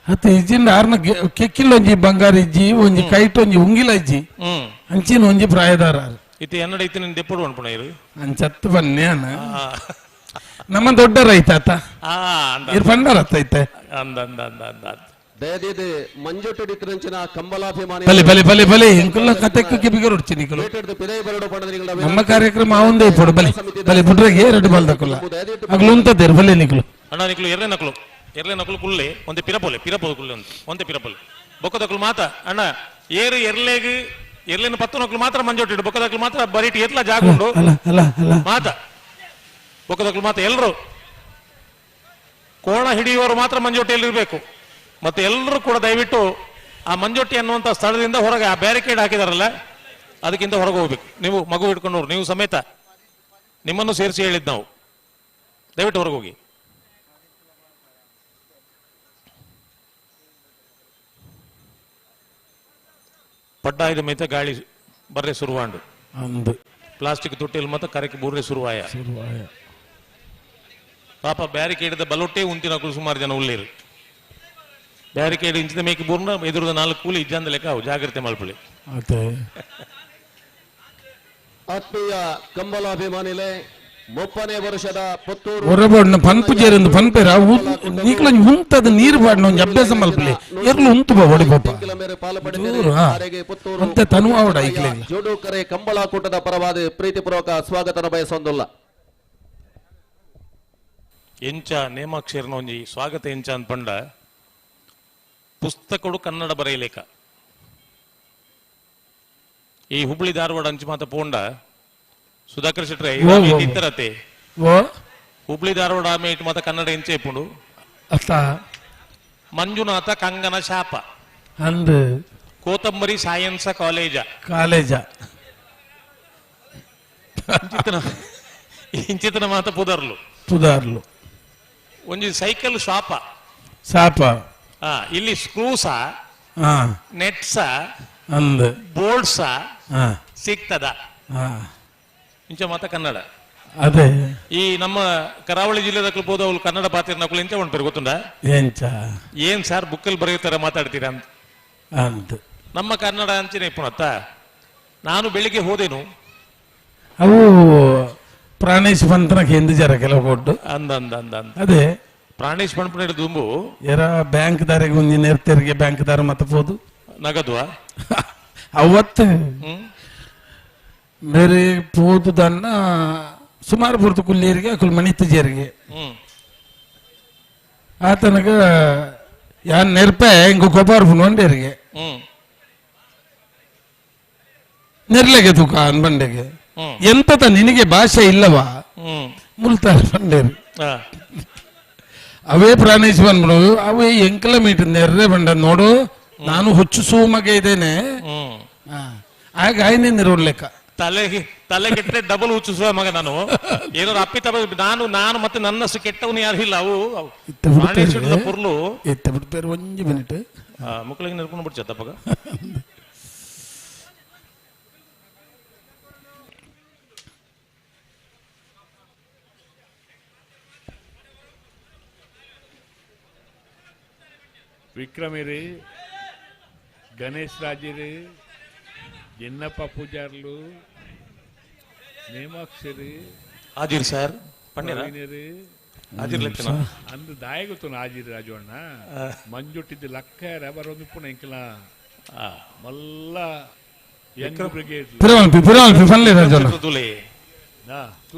ಅತ್ತ ಇಜ್ಜಿಂಡ ಆರ್ನ ಕೆಕ್ಕಿಲ್ಲೊಂಜಿ ಬಂಗಾರ ಇಜ್ಜಿ ಒಂಜಿ ಕೈಟ್ ಒಂಜಿ ಉಂಗಿಲ ಇಜ್ಜಿ ಅಂಚಿನ ಒಂಜಿ ಪ್ರಾಯದಾರ ಇತ್ತೆ ಎನ್ನಡ ಇತ್ತೆ ನಿನ್ ದೆಪ್ಪಡು ಅನ್ಪುಣ ಇರು ಅಂಚತ್ತು ಬನ್ನಿ ಅನ್ನ ನಮ್ಮ ದೊಡ್ಡ ರೈತ ಆತ ಇರ್ ಬಂಡಾರ ಐತೆ ಅಂದ ಅಂದ ಅಂದ ಅಂದ ಅಂದ ದಯದೀದಿ ಮಂಜುಟುಡಿತಿರಂಚಿನ ಕಂಬಲಾಭಿಮಾನಿ ಬಲಿ ಬಲಿ ಬಲಿ ಬಲಿ ಎಂಕುಲ್ಲ ಕತೆಕ್ಕು ಕಿಬಿಗರು ಉಡ್ಚಿ ನಮ್ಮ ಕಾರ್ಯಕ್ರಮ ಆವಂದೇ ಇಪ್ಪಡು ಬಲಿ ಬಲಿ ಬುಡ್ರೆಗೆ ಎರಡು ಬಲ್ದಕ್ಕುಲ್ಲ ಅಗ್ಲು ಉಂತದೇರು ಬಲಿ ನಿಕಲು ಅಣ್ಣ ನಿಕ್ಲು ಎರಡೇ ನಕಲು ಎರಡೇ ನಕಲು ಕುಲ್ಲೆ ಒಂದೇ ಪಿರಪೊಲೆ ಪಿರಪೊಲೆ ಕುಲ್ಲೆ ಒಂದು ಒಂದೇ ಪಿರಪೊಲೆ ಬೊಕ್ಕದಕ್ಲು ಮಾತ ಅಣ್ಣ ಏರು ಎರ್ಲೆಗ್ ಎರ್ಲೆನ ಪತ್ತು ನಕಲು ಮಾತ್ರ ಮಂಜೊಟ್ಟಿಡು ಬೊಕ್ಕದಕ್ಲು ಮಾತ್ರ ಬರೀಟಿ ಎತ್ಲ ಜಾಗ ಉಂಡು ಮಾತ ಬೊಕ್ಕದಕ್ಲು ಮಾತ ಎಲ್ಲರೂ ಕೋಣ ಹಿಡಿಯುವವರು ಮಾತ್ರ ಮಂಜೊಟ್ಟಿಯಲ್ಲಿ ಇರಬೇಕು. ಮತ್ತೆ ಎಲ್ಲರೂ ಕೂಡ ದಯವಿಟ್ಟು ಆ ಮಂಜೊಟ್ಟಿ ಅನ್ನುವಂಥ ಸ್ಥಳದಿಂದ ಹೊರಗೆ ಆ ಬ್ಯಾರಿಕೇಡ್ ಹಾಕಿದಾರಲ್ಲ ಅದಕ್ಕಿಂತ ಹೊರಗೆ ಹೋಗ್ಬೇಕು. ನೀವು ಮಗು ಹಿಡ್ಕೊಂಡವ್ರು ನೀವು ಸಮೇತ ನಿಮ್ಮನ್ನು ಸೇರಿಸಿ ಹೇಳಿದ್ ನಾವು, ದಯವಿಟ್ಟು ಹೊರಗೆ ಹೋಗಿ. ಪಡ್ಡಾಯ್ದ ಮೇತ ಗಾಳಿ ಬರ್ರೆ ಸುರುವಾಂಡು ಪ್ಲಾಸ್ಟಿಕ್ ತೊಟ್ಟಿಲ್ ಮತ್ತೆ ಕರಕ್ಕೆ ಬೂರ್ರೆ ಸುರುವಾಯ. ಪಾಪ ಬ್ಯಾರಿಕೇಡ್ ಬಲೊಟ್ಟೆ ಉಂತಿನ ಸುಮಾರು ಜನ ಉಳ್ಳೇರು. ಬ್ಯಾರಿಕೇಡ್ ಇಂಚಿನ ಮೇಕೆ ಬೂರ್ನ ಎದುರದ 4 ಕೂಲಿ ಇಜ್ಜಂದ ಲೆಕ್ಕ ಅವು ಜಾಗ್ರತೆ ಮಲ್ಪಳಿ. ಆತ್ಮೀಯ ಕಂಬಲಾಭಿಮಾನಿಲೆ 30ನೇ ವರ್ಷದ ಪುತ್ತೂರು ಪನ್ಪುಜೇರಂದು ಪನ್ಪೇರ ನೀಕ್ಲ ಉಂತದ ನೀರು ಬಾಡ್ನ ಒಂಜಿ ಅಭ್ಯಾಸ ಮಲ್ಪಲಿ ಎರ್ಲು ಉಂತು ಬಾ ಹೊಡಿ ಪಾಪ ಅಂತೆ ತನುವಾವಡ ಐಕ್ಲೆ ಜೋಡುಕರೆ ಕಂಬಳಕೂಟದ ಪರವಾದ ಪ್ರೀತಿಪೂರ್ವಕ ಸ್ವಾಗತನ ಬಯಸೊಂದುಲ್ಲ. ಎಂಚ ನೇಮಾಕ್ಷೇರ್ನ ಒಂಜಿ ಸ್ವಾಗತ ಎಂಚ ಅಂತ ಪಂಡ ಪುಸ್ತಕಡು ಕನ್ನಡ ಬರೆಯಲೇಕ ಈ ಹುಬ್ಳಿ ಧಾರವಾಡ ಅಂಚು ಮಾತ ಪೋಂಡ ಸುಧಾಕರ್ ಶೆಟ್ರೆ ಇತ್ತರತೆ ಹುಬ್ಳಿ ಧಾರವಾಡ ಆಮೆ ಇಟ್ಟು ಮಾತ ಕನ್ನಡ ಎಂಚೆ ಇಪ್ಪುಂಡು ಮಂಜುನಾಥ ಕಂಗನ ಶಾಪ ಅಂದು ಕೋತಂಬರಿ ಸೈನ್ಸ್ ಕಾಲೇಜ ಕಾಲೇಜ ಇಂಚಿತನ ಮಾತ ಪುದರ್ಲು ಪುದರ್ಲು ಒಂಜಿ ಸೈಕಲ್ ಶಾಪ ಶಾಪ ಇಲ್ಲಿ ಸ್ಕ್ರೂಸ ನೆಟ್ಸ ಅಂದ್ ಬೋಲ್ಟ್ಸ ಸಿಗ್ತದ ಇಂಚ ಮಾತ ಕನ್ನಡ. ಅದೇ ಈ ನಮ್ಮ ಕರಾವಳಿ ಜಿಲ್ಲೆದಕ್ಲು ಹೋದವಳು ಕನ್ನಡ ಪಾತಿರ್ ನಕಲು ಎಂಚ ಉಂಟು ಗೊತ್ತುಂಡ ಎಂಚ ಏನ್ ಸರ್ ಬುಕ್ಕಲ್ಲಿ ಬರೆಯುತ್ತಾರೆ ಮಾತಾಡ್ತೀರಾ ಅಂತ ಅಂತ ನಮ್ಮ ಕನ್ನಡ ಅಂಚಿನ ಇಪ್ಪುಣತ್ತ. ನಾನು ಬೆಳಿಗ್ಗೆ ಹೋದೆನು ಅವು ಪ್ರಾಣೇಶ್ ಪಂತನ ಹಿಂದೆ ಜರ ಕೆಲವು ಕೊಟ್ಟು ಅಂದ ಅಂದ ಅಂದ ಅಂದ ಅದೇ ಪ್ರಾಣೇಶ್ ಪಂಪನ ದುಂಬು ಎರ ಬ್ಯಾಂಕ್ ದಾರಿಗೆ ಒಂಜಿ ನೇರ್ತೆರಿಗೆ ಬ್ಯಾಂಕ್ ದಾರ ಮತ್ತೆ ಹೋದು ನಗದ್ವಾ ಅವತ್ತು ಬೇರೆ ಪೋದುದನ್ನ ಸುಮಾರು ಪುರ್ತು ಕುಲ್ಲಿಯರಿಗೆ ಅಕುಲ್ ಮಣಿತ್ತು ಜೇರಿಗೆ ಆತನಗ ಯಾನ್ ನೆರ್ಪೆ ಹಿಂಗ ಗೊಬ್ಬರ ಪುನೊಂಡೇರಿಗೆ ನೆರ್ಲೆಗೆ ತುಕ ಅನ್ಬಂಡೆಗೆ ಎಂತದ ನಿನಗೆ ಭಾಷೆ ಇಲ್ಲವಾ ಮುಲ್ತಾರ ಬಂಡೇರಿ ಅವೇ ಪ್ರಾಣೇಶ್ ಬಂದ್ಬಿಡು ಅವೇ ಎಂಕಲ ಮೀಟ್ ನೆರ್ರೆ ಬಂಡ ನೋಡು ನಾನು ಹುಚ್ಚು ಸೂಮಗೆ ಇದ್ದೇನೆ ಆಗ ಆಯ್ನೆ ಲೆಕ್ಕ ತಲೆ ತಲೆ ಕೆಟ್ಟರೆ ಡಬಲ್ ಹುಚ್ಚಿಸುವ ಮಗ ನಾನು ಏನಾದ್ರು ಅಪ್ಪಿ ತಪ್ಪ ನಾನು ನಾನು ಮತ್ತೆ ನನ್ನಷ್ಟು ಕೆಟ್ಟವನು ಯಾರು ಇಲ್ಲ. ಅವು ಪುರ್ಲು ಎತ್ತ ಬಿಡ್ತಾರೆ ಒಂಜಿ ಮಿನಿಟ್ ಮುಕ್ಕಳಿಗೆ ನೆರ್ಕೊಂಡು ಬಿಡ್ಚ ತಪ್ಪಗ. ವಿಕ್ರಮಿರಿ ಗಣೇಶ್ ರಾಜಿರಿ ಜಿನ್ನಪ್ಪ ಪೂಜಾರ್ಲು ನೇಮಾಕ್ಷರಿ ಹಾಜಿರ್ ಸರ್ ಪಂಡ್ಯರ ಹಾಜಿರ್ ಲೆಕ್ಕನ ಅಂದು ದಾಯಗುತ್ತನ ಹಾಜಿರ್ ರಾಜಣ್ಣ ಮಂಜುಟ್ಟಿದ್ದ ಲಕ್ಕ ಬರೋದು ಪುಣ ಇಂಕಲ ಮಲ್ಲ ಯಂಗ್ ಬ್ರಿಗೇಡ್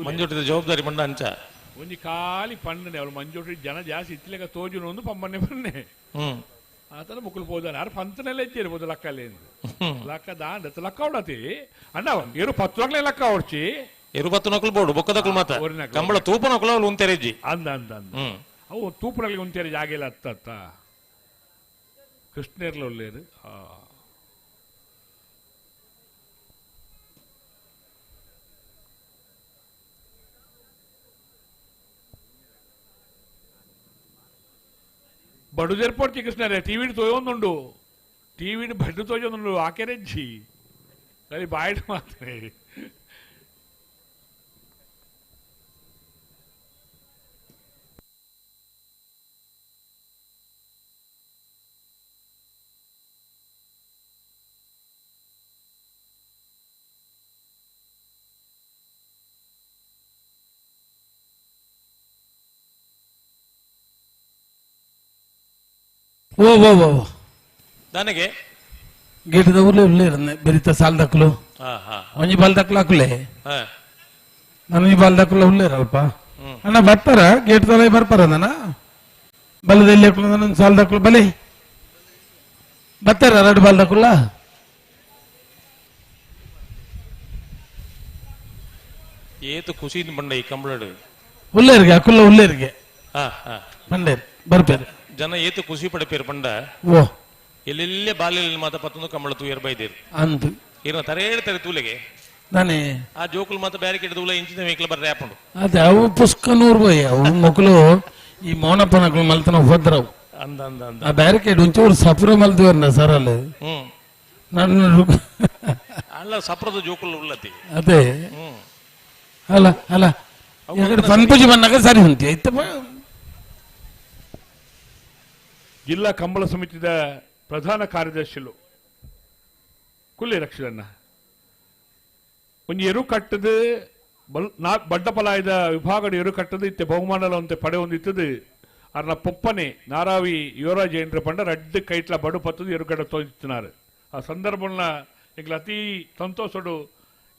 ಮಂಜುಟ್ಟಿದ ಜವಾಬ್ದಾರಿ ಮಂಡ ಅಂಚ ಒಂಜಿ ಖಾಲಿ ಪಂಡನೆ ಅವಳು ಮಂಜುಟ್ಟಿ ಜನ ಜಾಸ್ತಿ ಇತ್ತಲೆಗ ತೋಜುನ ಒಂದು ಪಮ್ಮನೆ ಪನ್ನೆ ಆತನ ಮುಕ್ಕುಲು ಪೋದಾನೆ ಆರು ಪಂತನೆಲ್ಲ ಇರ್ಬೋದು ಲಕ್ಕಲ್ಲಿ ಲಕ್ಕ ದಾಂಡ ಲಕ್ಕ ಹೊಡತಿ ಅಣ್ಣ ಏರು 10 ನಕ್ಲೆ ಲಕ್ಕ ಹೊಡ್ಚಿ ಏರು 10 ನಕಲು ಬೋಡು ಬೊಕ್ಕದಕ್ಲು ಮಾತ ಕಂಬಳ ತೂಪ ನಕಲು ಅವಳು ಉಂತೆರೆಜ್ಜಿ ಅಂದ ಅಂದ ಅಂದ ಅವು ತೂಪನಲ್ಲಿ ಉಂತೆರೆ ಜಾಗ ಇಲ್ಲ ಅತ್ತ ಕೃಷ್ಣೇರ್ಲ ಒಳ್ಳೇರು. ಬಡುದೆರ್ಪೋಡ್ತಿ ಕೃಷ್ಣರೇ ಟಿವಿಡ್ ತೊಯ್ಯೊಂದುಂಡು ಟಿವಿಡ್ ಬಡ್ಡು ತೋಜೊಂದುಂಡು ಆಕೆರೆಜ್ಜಿ ಸರಿ ಬಾಯ್ಡ್ ಮಾತ್ರ ಓ ಓ ಓ ನನಗೆ ಗೇಟದ ಊರ್ಲೆ ಉಳ್ಳೇರನ್ನೆ ಬೆರಿತ ಸಾಲ್ ದಕ್ಕಲು ಒಂಜಿ ಬಾಲ್ ದಕ್ಕಲು ಹಾಕುಲೆ ನಾನು ಬಾಲ್ ದಕ್ಕಲು ಉಳ್ಳೇರಲ್ಪ ಅಣ್ಣ ಬರ್ತಾರ ಗೇಟ್ ತಲೆ ಬರ್ತಾರ ನನ್ನ ಬಲದ ಎಲ್ಲಿ ಹಾಕಲು ನನ್ನ ಸಾಲ್ ದಕ್ಕಲು ಬಲೆ ಬರ್ತಾರ ಎರಡು ಬಾಲ್ ದಕ್ಕುಲ್ಲ ಏತು ಖುಷಿ ಬಂಡ ಈ ಕಂಬಳಡು ಉಳ್ಳೇರಿಗೆ ಅಕುಲ್ಲ ಉಳ್ಳೇರಿಗೆ ಬಂಡೇರು ಬರ್ಬೇರು ಜನ ಏತು ಖುಷಿ ಪಡೆಪೇರು ಪಂಡ ಓ ಎಲ್ಲೆಲ್ಲೇ ಬಾಲ್ಯದಲ್ಲಿ ಮಾತ ಪತ್ತೊಂದು ಕಂಬಳ ತೂಯರ್ ಬೈದೇರು ಅಂದು ಇರ್ನ ತರೇಳು ತರೆ ತೂಲೆಗೆ ನಾನೇ ಆ ಜೋಕುಲ್ ಮಾತ ಬ್ಯಾರಿಕೇಡ್ ತೂಲ ಇಂಚಿನ ವೆಹಿಕಲ್ ಬರ್ರೆ ಆಪುಂಡು ಅದೇ ಅವು ಪುಸ್ಕನೂರು ಬೋಯ್ ಅವು ಮಕ್ಕಳು ಈ ಮೌನಪ್ಪನಗಳು ಮಲ್ತನ ಹೋದ್ರವು ಅಂದ ಅಂದ ಅಂದ ಆ ಬ್ಯಾರಿಕೇಡ್ ಒಂಚೂರು ಸಫರ ಮಲ್ದುವರ್ನ ಸರ್ ಅಲ್ಲಿ ನನ್ನ ಅಲ್ಲ ಸಪ್ರದ ಜೋಕುಲ್ ಉಳ್ಳತಿ ಅದೇ ಅಲ್ಲ ಅಲ್ಲ ಎರಡು ಪನ್ಪುಜಿ ಬಂದಾಗ ಸರಿ ಉಂಟು ಇತ್ತಪ್ಪ. ಜಿಲ್ಲಾ ಕಂಬಳ ಸಮಿತಿದ ಪ್ರಧಾನ ಕಾರ್ಯದರ್ಶಿಲು ಕುಲ್ಲಿ ರಕ್ಷಣನ್ನ ಒಂಜಿ ಎರು ಕಟ್ಟದು ಬಲ್ ನಾ ಬಡ್ಡಪಲಾಯದ ವಿಭಾಗದ ಎರು ಕಟ್ಟದು ಇತ್ತೆ ಬಹುಮಾನಲ ಅಂತೆ ಪಡೆ ಹೊಂದಿತ್ತದು ಅರ್ನ ಪೊಪ್ಪನೆ ನಾರಾವಿ ಯುವರಾಜ್ ಏನ್ರ ಪಂಡ ರಡ್ಡು ಕೈಟ್ಲ ಬಡು ಪತ್ತದು ಎರುಗಡ ತೋಜಿತ್ತಿನಾರು. ಆ ಸಂದರ್ಭನ ಎಂಗ್ಲ ಅತಿ ಸಂತೋಷಡು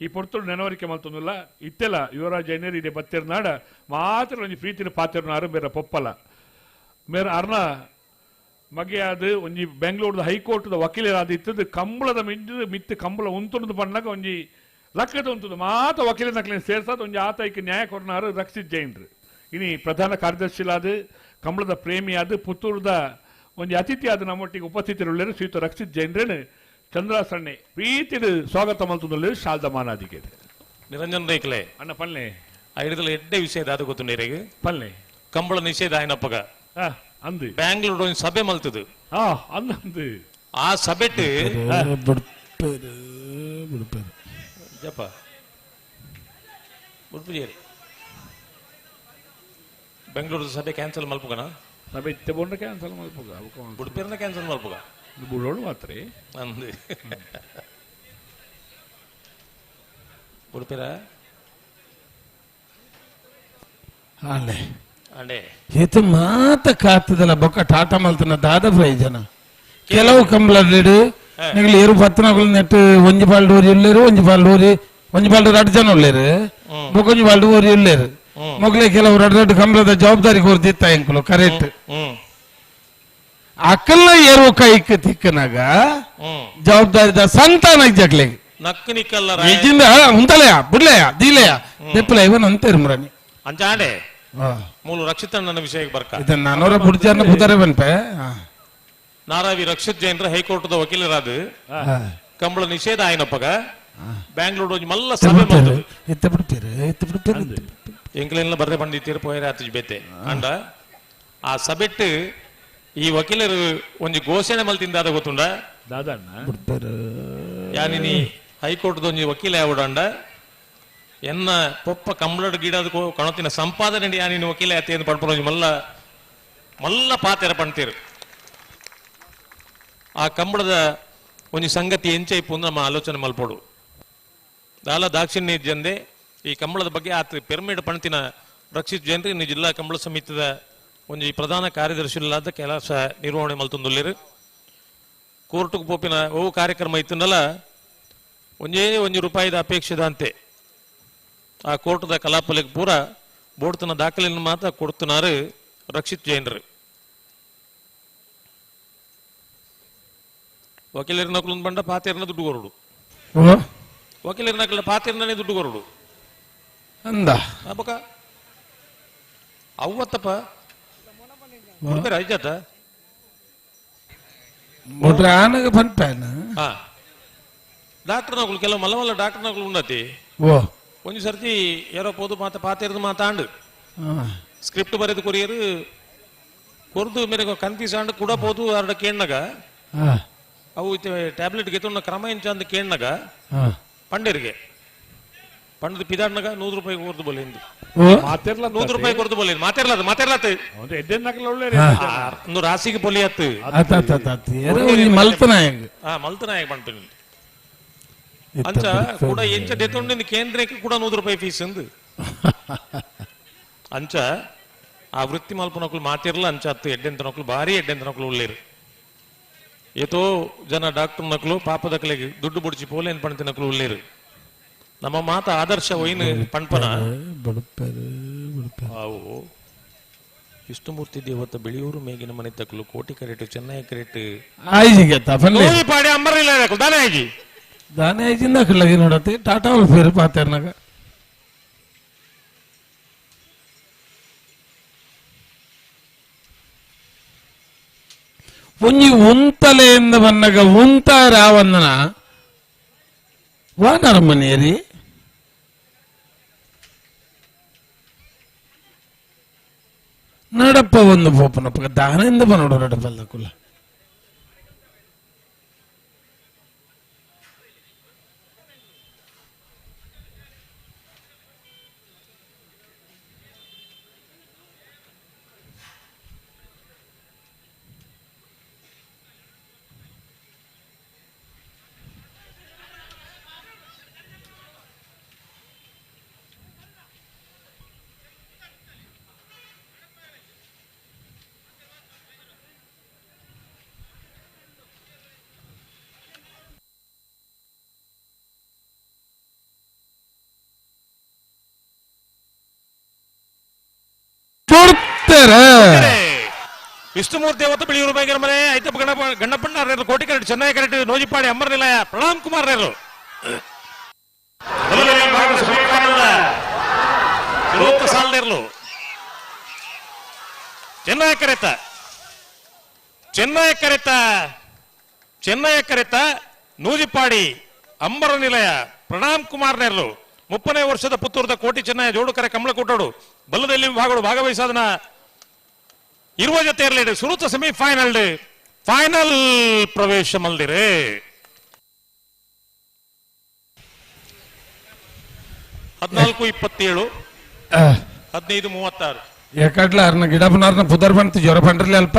ಈ ಪೊರ್ತುಡು ನೆನವರಿಕೆ ಮಲ್ತೊಂದುಲ್ಲ ಇತ್ತೆಲ ಯುವರಾಜ್ ಐನೇರು ಇದೆ ಬತ್ತಿರ್ನಾಡ ಮಾತ್ರ ಒಂಜಿ ಪ್ರೀತಿನ ಪಾತಿರ್ನಾರು ಮೇರ ಪೊಪ್ಪಲ ಮೇರ ಅರ್ನ ಮಗೆಯಾದ ಒಂಜಿ ಬೆಂಗಳೂರದ ಹೈಕೋರ್ಟ್ದ ವಕೀಲರಾದ ಇತ್ತದು ಕಂಬಳದ ಮಿಂಜು ಮಿತ್ತು ಕಂಬಳ ಉಂತುಂದು ಪಣ್ಣಾಗ ಒಂಜಿ ಲಕ್ಕದ ಉಂತುಂದು ಮಾತ ವಕೀಲ ನಕಲಿನ ಸೇರ್ಸಾದ ಒಂಜಿ ಆತೈಕ್ ನ್ಯಾಯ ಕೊರ್ನಾರು ರಕ್ಷಿತ್ ಜೈನ್ರು. ಇನಿ ಪ್ರಧಾನ ಕಾರ್ಯದರ್ಶಿಲಾದ ಕಂಬಳದ ಪ್ರೇಮಿಯಾದ ಪುತ್ತೂರದ ಒಂಜಿ ಅತಿಥಿಯಾದ ನಮ್ಮೊಟ್ಟಿಗೆ ಉಪಸ್ಥಿತರುಳ್ಳರು ಶ್ರೀಯುತ ರಕ್ಷಿತ್ ಜೈನ್ರೇನು ಚಂದ್ರಾಸಣ್ಣೆ ಪ್ರೀತಿಡು ಸ್ವಾಗತ ಮಲ್ತುಂದುಳ್ಳೇರು ಶಾಲ್ದ ಮಾನಾದಿಗೆ. ನಿರಂಜನ್ ರೇಕ್ಲೆ ಅಣ್ಣ ಪಲ್ಲೆ ಐದಲ ಎಡ್ಡೆ ವಿಷಯ ದಾದ ಗೊತ್ತುಂಡೇರಿಗೆ ಪಲ್ಲೆ ಕಂಬಳ ನಿಷೇಧ ಆಯ್ನಪ್ಪಗ ಅಂದು ಬ್ಯಾಂಗ್ಳೂರ್ ಒಂಜಿ ಸಭೆ ಮಲ್ತದು ಅಂದು ಆ ಸಭೆಟ್ ಜಪ ಉಡುಪುಜೇರಿ ಬೆಂಗಳೂರು ಸಭೆ ಕ್ಯಾನ್ಸಲ್ ಮಲ್ಪುಗನ ಸಭೆ ಇತ್ತೆ ಬೋಂಡ ಕ್ಯಾನ್ಸಲ್ ಮಲ್ಪುಗ ಉಡುಪಿರ್ನ ಕ್ಯಾನ್ಸಲ್ ಮಲ್ಪುಗ ಬುಡೋಡು ಮಾತ್ರ ಅಂದು ಉಡುಪಿರ ಅಲ್ಲೇ ಅಂಡೆ ಏತು ಮಾತ ಕಾತದಲ್ಲ ಬೊಕ್ಕ ಟಾಟಾ ಮಲ್ತನ ದಾದ ಪ್ರಯೋಜನ ಕೆಲವು ಕಂಬಳಡು ನಿಗಲು ಏರು ಪತ್ತನಗಳು ನೆಟ್ಟು ಒಂಜಿ ಬಾಲ್ಡು ಊರಿ ಉಳ್ಳೇರು ಒಂಜಿ ಬಾಲ್ಡು ಊರಿ ಒಂಜಿ ಬಾಲ್ಡು ರಡ್ಡು ಜನ ಉಳ್ಳೇರು ಬೊಕ್ಕ ಒಂಜಿ ಬಾಲ್ಡು ಊರಿ ಉಳ್ಳೇರು ಮೊಗಲೇ ಕೆಲವು ರಡ್ಡು ರಡ್ಡು ಕಂಬಳದ ಜವಾಬ್ದಾರಿ ಕೊರ್ದಿತ್ತ ಎಂಕುಲು ಕರೆಕ್ಟ್ ಅಕ್ಕಲ್ನ ಏರು ಕೈಕ್ ತಿಕ್ಕನಾಗ ಜವಾಬ್ದಾರಿದ ಸಂತಾನ ಜಗ್ಲೆ ನಕ್ಕು ನಿಕ್ಕಲ್ಲ ನಿಜಿಂದ ಉಂತಲೆಯ ಬುಡ್ಲೆಯ ದೀಲೆಯ ದೆಪ್ಪಲೆ ಇವನ್ ಅಂತೇರು ಮುರಾನಿ ಅಂಚಾಂಡೆ ಮೂಲು ರಕ್ಷಿತಣ್ಣನ ವಿಷಯಕ್ಕೆ ಬರ್ಕ ಇದನ್ನ ನಾನೂರ ಬುಡ್ಜಾರ್ನ ಬುಧಾರೆ ಬನ್ಪೆ ನಾರಾವಿ ರಕ್ಷಿತ್ ಜೈನ್ರ ಹೈಕೋರ್ಟ್ದ ವಕೀಲರಾದ ಕಂಬಳ ನಿಷೇಧ ಆಯ್ನಪ್ಪಗ ಬ್ಯಾಂಗ್ಳೂರ್ ಒಂಜಿ ಮಲ್ಲ ಸಭೆ ಮಲ್ತದು ಎತ್ತ ಬಿಡ್ತೀರಿ ಎತ್ತ ಬಿಡ್ತೀರಿ ಎಂಕ್ಲೆಲ್ಲ ಬರ್ರೆ ಬಂದಿತ್ತೀರು ಪೋಯರೆ ಆತು ಬೇತೆ ಅಂಡ ಆ ಸಭೆಟ್ ಈ ವಕೀಲರು ಒಂಜಿ ಘೋಷಣೆ ಮಲ್ತಿಂದಾದ ಗೊತ್ತುಂಡ ದಾದಣ್ಣ ಯಾನಿನಿ ಹೈಕೋರ್ಟ್ದ ಒಂಜಿ ವಕೀಲ ಯಾವಡಂಡ ಎನ್ನ ಪೊಪ್ಪ ಕಂಬಳಡ್ ಗಿಡದ ಕಣತಿನ ಸಂಪಾದನೆ ಯಾನಿನ ವಕೀಲ ಆತಿ ಪಡ್ಪುನ ಒಂಜಿ ಮಲ್ಲ ಮಲ್ಲ ಪಾತೆರ ಪಣ್ತೀರು. ಆ ಕಂಬಳದ ಒಂಜಿ ಸಂಗತಿ ಎಂಚೈಪು ನಮ್ಮ ಆಲೋಚನೆ ಮಲ್ಪೋಡು ದಾಲ ದಾಕ್ಷಿಣ್ಯ ಜಂದೆ ಈ ಕಂಬಳದ ಬಗ್ಗೆ ಆತ ಪೆರ್ಮಿಡ್ ಪಣ್ತಿನ ರಕ್ಷಿತ್ ಜೈನ್ರಿ ಇನ್ನು ಜಿಲ್ಲಾ ಕಂಬಳ ಸಮಿತಿದ ಒಂಜಿ ಪ್ರಧಾನ ಕಾರ್ಯದರ್ಶಿಲಾದ ಕೆಲಸ ನಿರ್ವಹಣೆ ಮಲ್ತೊಂದುಲ್ಲೇರು. ಕೋರ್ಟ್ಗೆ ಪೋಪಿನ ಓ ಕಾರ್ಯಕ್ರಮ ಇತ್ತನಲ್ಲ ಒಂಜೇ ಒಂಜಿ ರೂಪಾಯಿದ ಅಪೇಕ್ಷೆದಂತೆ ಆ ಕೋರ್ಟ್ದ ಕಲಾಪಲಿಗೆ ಪೂರ ಬೋರ್ಡ್ತನ ದಾಖಲೆಯನ್ನು ಮಾತ್ರ ಕೊಡ್తున్నారు ರಕ್ಷಿತ್ ಜೈನ್ರು. ವಕೀಲರ ನಕಲು ಬಂಡ ಪಾತೇರ್ನ ದುಡ್ಡು ಕೊರಡು ವಕೀಲರ ನಕಲ ಪಾತೇರ್ನೇ ದುಡ್ಡು ಕೊರಡು ಅಂದ ಅಬ್ಬಕ ಅವ್ವತ್ತಪ್ಪ ಐಜಾತ ಮೊಟ್ರೆ ಆನಗ ಪನ್ಪೇನ ಹಾ ಡಾಕ್ಟರ್ ನಕಲು ಕೆಲವು ಮಲ್ಲ ಮಲ್ಲ ಡಾಕ್ಟರ್ ನಕಲು ಉಂಡತಿ ಓ ಒಂಜಿ ಸರ್ತಿ ಯಾರೋ ಪೋದು ಮಾತ ಪಾತೇರ್ದು ಮಾತಾಂಡು ಸ್ಕ್ರಿಪ್ಟ್ ಬರೆದು ಕೊರಿಯರು ಕೊರ್ದು ಮೇರೆಗೆ ಕನ್ಫ್ಯೂಸ್ ಆಂಡ್ ಕೂಡ ಪೋದು ಅರ್ಡ ಕೇಣ್ಣಗ ಅವು ಟ್ಯಾಬ್ಲೆಟ್ ಗೆತ್ತುಣ್ಣ ಕ್ರಮ ಎಂಚ ಅಂದ್ ಕೇಣ್ಣಗ ಪಂಡರಿಗೆ ಪಂಡದ ಪಿದಾಡ್ನಗ 100 ರೂಪಾಯಿ ಕೊರ್ದು ಬೋಲೆ ಇಂದು 100 ರೂಪಾಯಿ ಕೊರ್ದು ಬೋಲೆ ಮಾತೆರ್ಲದ ಮಾತೆರ್ಲತ್ ಒಂದು ರಾಸಿಗೆ ಪೊಲಿ ಅತ್ತು ಮಲ್ತನಾಯಕ್ ಮಲ್ತನಾಯಕ್ ಪಂಪಿನ ಅಂಚ ಕೂಡ ಎಂಚ ದೆತ್ತೊಂಡು ಕೇಂದ್ರಕ್ಕೆ ಕೂಡ 100 ರೂಪಾಯಿ ಫೀಸ್ ಅಂದು ಅಂಚ ಆ ವೃತ್ತಿ ಮಲ್ಪನಕ್ಲು ಮಾತಿರ್ಲ ಅಂಚ ಅತ್ತು ಎಡ್ಡೆಂತ ನಕ್ಲು ಭಾರಿ ಎಡ್ಡೆಂತ ನಕ್ಲು ಉಳ್ಳೇರು ಏತೋ ಜನ ಡಾಕ್ಟರ್ ನಕ್ಲು ಪಾಪದಕ್ಲೆಗೆ ದುಡ್ಡು ಬುಡಿಚಿ ಪೋಲೇನ್ ಪಣ್ತಿನಕ್ಲು ಉಳ್ಳೇರು ನಮ್ಮ ಮಾತ ಆದರ್ಶ ಒಯ್ನ ಪಣ್ಪನ ಅವು ವಿಷ್ಣುಮೂರ್ತಿ ದೇವತ ಬೆಳೆಯೂರು ಮೇಗಿನ ಮನೆ ತಕ್ಲು ಕೋಟಿ ಕರೆಟ್ ಚೆನ್ನೈ ಕರೆಟ್ ಪಾಡಿ ಅಂಬರಿಲ್ಲ ದಾನೆ ಆಗಿ ದಾನೆ ಆಯ್ಜಿಂದ ಲಗಿ ನೋಡತ್ತೆ ಟಾಟಾ ಫೇರ್ ಪಾತೇರ್ನಾಗ ಒಂಜಿ ಉಂತಲೆಯಿಂದ ಬನ್ನಗ ಉಂತ ರಾವಂದನ ವಾನರ ಮನೆಯರಿ ನಡಪ್ಪ ಒಂದು ಪೋಪನಪ್ಪ ದಾನೆಯಿಂದ ಬನ್ನೋಡು ನಡಪಲ್ಲ ಕುಲ ವಿಷ್ಣುಮೂರ್ತಿ ಅವತ್ತು ಬಿಳಿಯೂರು ಬೈಗರ ಮನೆ ಐತಪ್ಪ ಗಣಪ ಗಣ್ಣಪ್ಪಣ್ಣ ಕೋಟಿ ಕರೆಟ್ ಚೆನ್ನೈ ಕರೆಟ್ ನೋಜಿಪಾಡಿ ಅಮ್ಮರ್ ನಿಲಯ ಪ್ರಣಾಮ್ ಕುಮಾರ್ ರೇರು ಸಾಲನೇರ್ಲು ಚೆನ್ನೈ ಕರೆತ ಚೆನ್ನೈ ಕರೆತ ಚೆನ್ನೈ ಕರೆತ ನೂಜಿಪಾಡಿ ಅಂಬರ ನಿಲಯ ಪ್ರಣಾಮ್ ಕುಮಾರ್ ನೇರ್ಲು 30ನೇ ವರ್ಷದ ಪುತ್ತೂರದ ಕೋಟಿ ಚೆನ್ನಯ ಜೋಡುಕರೆ ಕಮಲಕೂಟೋಡು ಬಲ್ಲದಲ್ಲಿ ವಿಭಾಗಗಳು ಭಾಗವಹಿಸಾದನ ಇರುವ ಜೊತೆ ಇರಲಿ ಸುರುತ ಸೆಮಿಫೈನಲ್ ಫೈನಲ್ ಪ್ರವೇಶ ಮಲ್ದಿರೆ 14:27 15:36 ಯಾಕಡ್ಲ ಅರ್ನ ಗಿಡ ಬನಾರ್ನ ಪುದರ್ ಬಂತು ಜ್ವರ ಬಂಡ್ರಲಿ ಅಲ್ಪ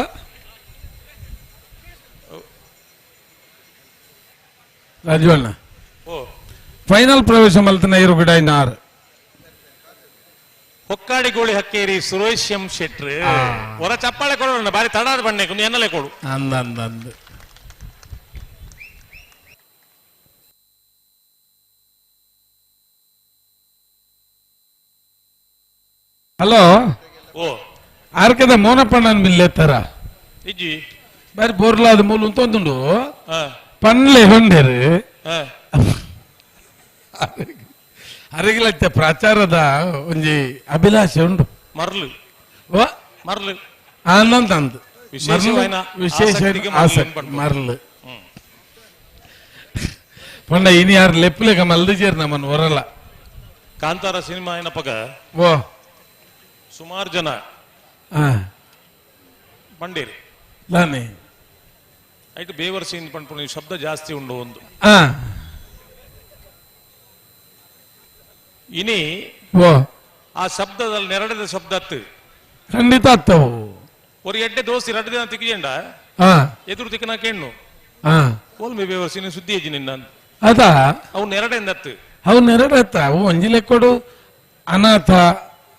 ರಾಜವಣ್ಣ ಫೈನಲ್ ಪ್ರವೇಶ ಮಲ್ತನ ಇರು ಗಿಡ ಇನ್ನಾರು ಹೊಕ್ಕಾಡಿ ಗೋಳಿ ಹಕ್ಕೇರಿ ಸುರೇಶ್ ಎಂ ಶೆಟ್ರ್ ಹೊರ ಚಪ್ಪಾಳೆ ಕೊಡೋಣ ಬಾರಿ ತಡಾದ ಬಣ್ಣೆ ಎನ್ನಲೆ ಕೊಡು ಅಂದ ಅಂದ ಅಂದ ಹಲೋ ಓ ಆರ್ಕದ ಮೋನಪ್ಪಣ್ಣನ ಮಿಲ್ಲೆತ್ತಾರ ಇಜ್ಜಿ ಬಾರಿ ಬೋರ್ಲಾದ ಮೂಲು ಅಂತ ಒಂದುಂಡು ಪನ್ಲೆ ಹೊಂಡೇರು ಅರಿಗಿಲತ್ತೆ ಪ್ರಾಚಾರದ ಒಂಜಿ ಅಭಿಲಾಷೆ ಉಂಡು ಮರ್ಲು ಮರ್ಲು ಆನಂದ ಅಂದು ವಿಶೇಷ ಆಸಕ್ತಿ ಮರ್ಲು ಪಂಡ ಇನಿ ಯಾರು ಲೆಪ್ಪುಲೆಗ ಮಲ್ದು ಸೇರಿ ನಮ್ಮನ್ನು ಹೊರಲ್ಲ ಕಾಂತಾರ ಸಿನಿಮಾ ಏನಪ್ಪಗ ಓ ಸುಮಾರು ಜನ ಬಂಡೇರಿ ದಾನೆ ಐಟ್ ಬೇವರ್ಸಿ ಪಂಡ್ಪುನ ಶಬ್ದ ಜಾಸ್ತಿ ಉಂಡು ಒಂದು ಇನಿ ಆ ಶಬ್ದದಲ್ಲಿ ನೆರಡದ ಶಬ್ದ ಅತ್ತು ಖಂಡಿತ ಅತ್ತವು ஒரு ಎಡ್ಡೆ ದೋಸ್ತಿ ರಡ್ಡು ದಿನ ತಿಕ್ಕಿಜೆಂಡ ಎದುರು ತಿಕ್ಕನ ಕೆಣ್ಣು ಕೋಲ್ಮೆ ಬೇವರ್ಸಿ ನೀನು ಸುದ್ದಿ ಹೆಜ್ಜಿ ನಿನ್ನ ಅದ ಅವು ನೆರಡೆಂದ ಅತ್ತು ಅವು ನೆರಡತ್ತ ಅವು ಒಂಜಿಲೆ ಕೊಡು ಅನಾಥ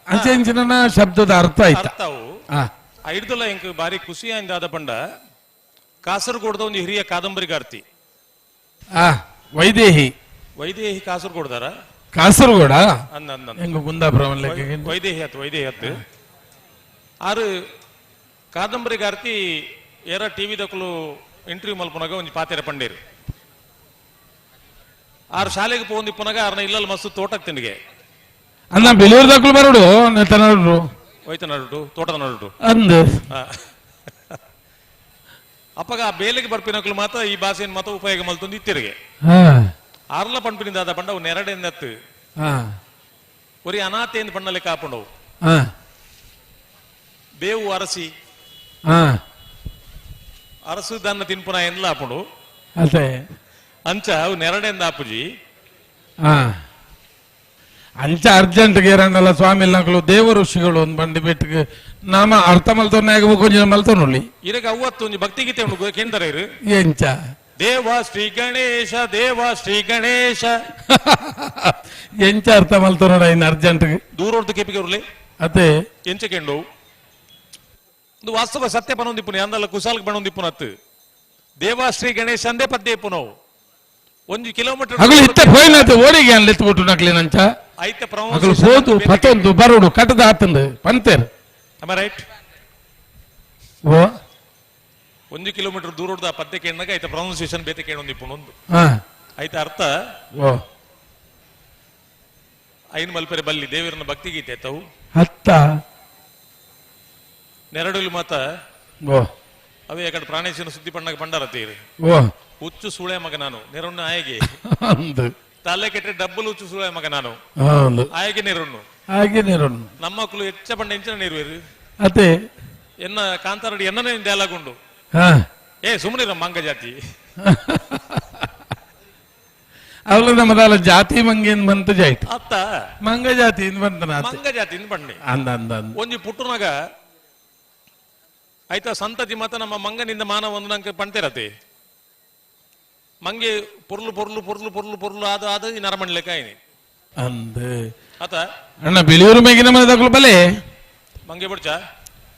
ಅಂಚೆಂಚಿನ ಶಬ್ದದ ಅರ್ಥ ಆಯ್ತ ಅರ್ಥವು ಐಡ್ದಲ್ಲ ಎಂಕ್ ಬಾರಿ ಖುಷಿ ಆಯ್ದ ಪಂಡ ಕಾಸರಗೋಡ್ದ ಒಂದು ಹಿರಿಯ ಕಾದಂಬರಿಗಾರ್ತಿ ವೈದೇಹಿ ವೈದೇಹಿ ಕಾಸರಗೋಡ್ದಾರ ಕಾಸರಗೋಡ ಅಂದ ಕುಂದಾಪುರ ವೈದೇಹಿ ಆತು ವೈದೇಹಿ ಆತು ಆರು ಕಾದಂಬರಿಗಾರ್ತಿ ಏರ ಟಿವಿ ದಕ್ಕಲು ಇಂಟರ್ವ್ಯೂ ಮಲ್ಪನಾಗ ಒಂಜಿ ಪಾತೆರ ಪಂಡೇರು ಆರು ಶಾಲೆಗೆ ಪೋಂದಿಪ್ಪನಾಗ ಆರ್ನ ಇಲ್ಲಲ್ಲಿ ಮಸ್ತ್ ತೋಟಕ್ಕೆ ತಿಂಡಿಗೆ ಅನ್ನ ಬೆಲೂರು ದಕ್ಕಲು ಬರೋಡು ನಡುಡು ಹೋಯ್ತ ನಡುಟು ತೋಟದ ನಡುಟು ಅಂದು ಅಪ್ಪಗ ಆ ಬೇಲೆಗೆ ಬರ್ಪಿನಕ್ಲು ಮಾತ್ರ ಈ ಭಾಷೆಯನ್ನು ಮಾತ್ರ ಉಪಯೋಗ ಮಲ್ತೊಂದು ಇತ್ತಿರಿಗೆ ಆರ್ಲ ಪಂಪಿನಿಂದ ಆದ ಪಂಡ ಅವು ನೆರಡೆಂದತ್ತು ಒರಿ ಅನಾಥೆಯಿಂದ ಪಣ್ಣಲ್ಲಿ ಕಾಪಂಡವು ಬೇವು ಅರಸಿ Arasu ದನ್ನ ತಿನ್ಪುನ ಎಂದ್ಲ ಆಪುಂಡು ಅದೇ ಅಂಚ ಅವು ನೆರಡೆಂದ ಆಪುಜಿ ಅಂಚ ಅರ್ಜೆಂಟ್ ಗೇರಂಡಲ್ಲ ಸ್ವಾಮಿ ನಕಲು ದೇವ ಋಷಿಗಳು ಒಂದು ಬಂಡಿ ಬೆಟ್ಟಿಗೆ ನಾಮ ಅರ್ಥ ಮಲ್ತೋನೆ ಕೊಂಚ ಮಲ್ತೋನುಳ್ಳಿ ಇರಗ ಅವ್ವತ್ತು ಒಂಜಿ ಭಕ್ತಿಗೀತೆ ಉಂಡು ಕೇಂದ್ರ ಇರು ಎಂಚ ದೇವ ಶ್ರೀ ಗಣೇಶ ದೇವ ಶ್ರೀ ಗಣೇಶ ಎಂಚ ಅರ್ಥ ಮಲ್ತೋನೋಡ ಇನ್ನು ಅರ್ಜೆಂಟ್ ದೂರೋರ್ದು ಕೆಪಿಗೆ ಉರ್ಲಿ ಅದೇ ಎಂಚ ಕೆಂಡು ಒಂದು ವಾಸ್ತವ ಸತ್ಯ ಪನೊಂದಿಪ್ಪುನು ಅಂದಲ್ಲ ಕುಸಾಲ್ಗೆ ಪನೊಂದಿಪ್ಪುನ ಅತ್ತು ದೇವ ಶ್ರೀ ಗಣೇಶ ಅಂದೇ ಪದ್ಯ ಇಪ್ಪುನವು ಒಂಜಿ ಕಿಲೋಮೀಟರ್ ಅಗಲು ಇತ್ತೆ ಪೋಯಿನತೆ ಓಡಿಗೆ ಅನ್ಲೆತ್ತು ಕೊಟ್ಟು ನಕ್ಲಿ ನಂಚ ಐತೆ ಅಗಲು ಪೋದು ಪತ್ತೊಂದು ಬರೋಡು ಕಟ್ಟದ ಆತಂದು ಪಂತೇರ್ ರೈಟ್ ಓ ಒಂದು ಕಿಲೋಮೀಟರ್ ದೂರದ ಪದ್ಯ ಕೇಳಿದಾಗ ಐತೆ ಪ್ರೊನೌನ್ಸಿಯೇಷನ್ ಬೇತೆ ಕೇಳೊಂದಿಪ್ಪುನು ಒಂದು ಐತೆ ಅರ್ಥ ಓ ಐನ್ ಮಲ್ಪೆರೆ ಬಲ್ಲಿ ದೇವರನ್ನ ಭಕ್ತಿಗೀತೆ ತಾವು ಹತ್ತ ನೆರಡುಲು ಮಾತ ಓ ಅವೇ ಯಾಕಡೆ ಪ್ರಾಣೇಶನ ಸುದ್ದಿ ಪಣ್ಣಾಗ ಪಂಡಾರತ್ತೀರಿ ಓ ಹುಚ್ಚು ಸೂಳೆ ಮಗ ನಾನು ನೆರವನ್ನು ಆಯಗೆ ಅಂದು ತಲೆ ಕೆಟ್ಟ ಡಬ್ಬಲ್ ಹುಚ್ಚು ಸೂಳೆ ಮಗ ನಾನು ಹೌದು ಆಯಗೆ ನೆರವನ್ನು ಹಾಗೆ ನೆರವನ್ನು ನಮ್ಮ ಮಕ್ಕಳು ಹೆಚ್ಚ ಪಂಡ ಎಂಚಿನ ನೀರು ಅದೇ ಎನ್ನ ಕಾಂತಾರಡಿ ಎನ್ನನೇ ಡೈಲಾಗ್ ಉಂಡು ಏ ಸುಮ್ಮನಿರ ಮಂಗ ಜಾತಿ ಅವಳು ನಮ್ಮದಲ್ಲ ಜಾತಿ ಮಂಗೇನ್ ಬಂತ ಜಾಯ್ತು ಅತ್ತ ಮಂಗ ಜಾತಿ ಬಂತ ಮಂಗ ಜಾತಿ ಬಂಡಿ ಅಂದ ಅಂದ ಅಂದ ಒಂಜಿ ಪುಟ್ಟುನಗ ಆಯ್ತಾ ಸಂತತಿ ಮತ ನಮ್ಮ ಮಂಗನಿಂದ ಮಾನವ ಒಂದು ನಂಗೆ ಪಣ್ತಿರತೆ ಮಂಗೆ ಪೊರ್ಲು ಪೊರ್ಲು ಪೊರ್ಲು ಪೊರ್ಲು ಪೊರ್ಲು ಆದ ಆದ ಈ ನರಮಣ್ಲೆಕ್ಕ ಆಯ್ನಿ ಅಂದ ಆತ ಅಣ್ಣ ಬಿಳಿಯೂರು ಮೇಗಿನ ಮನೆ ಬಲೆ ಮಂಗೆ ಬಡ್ಚ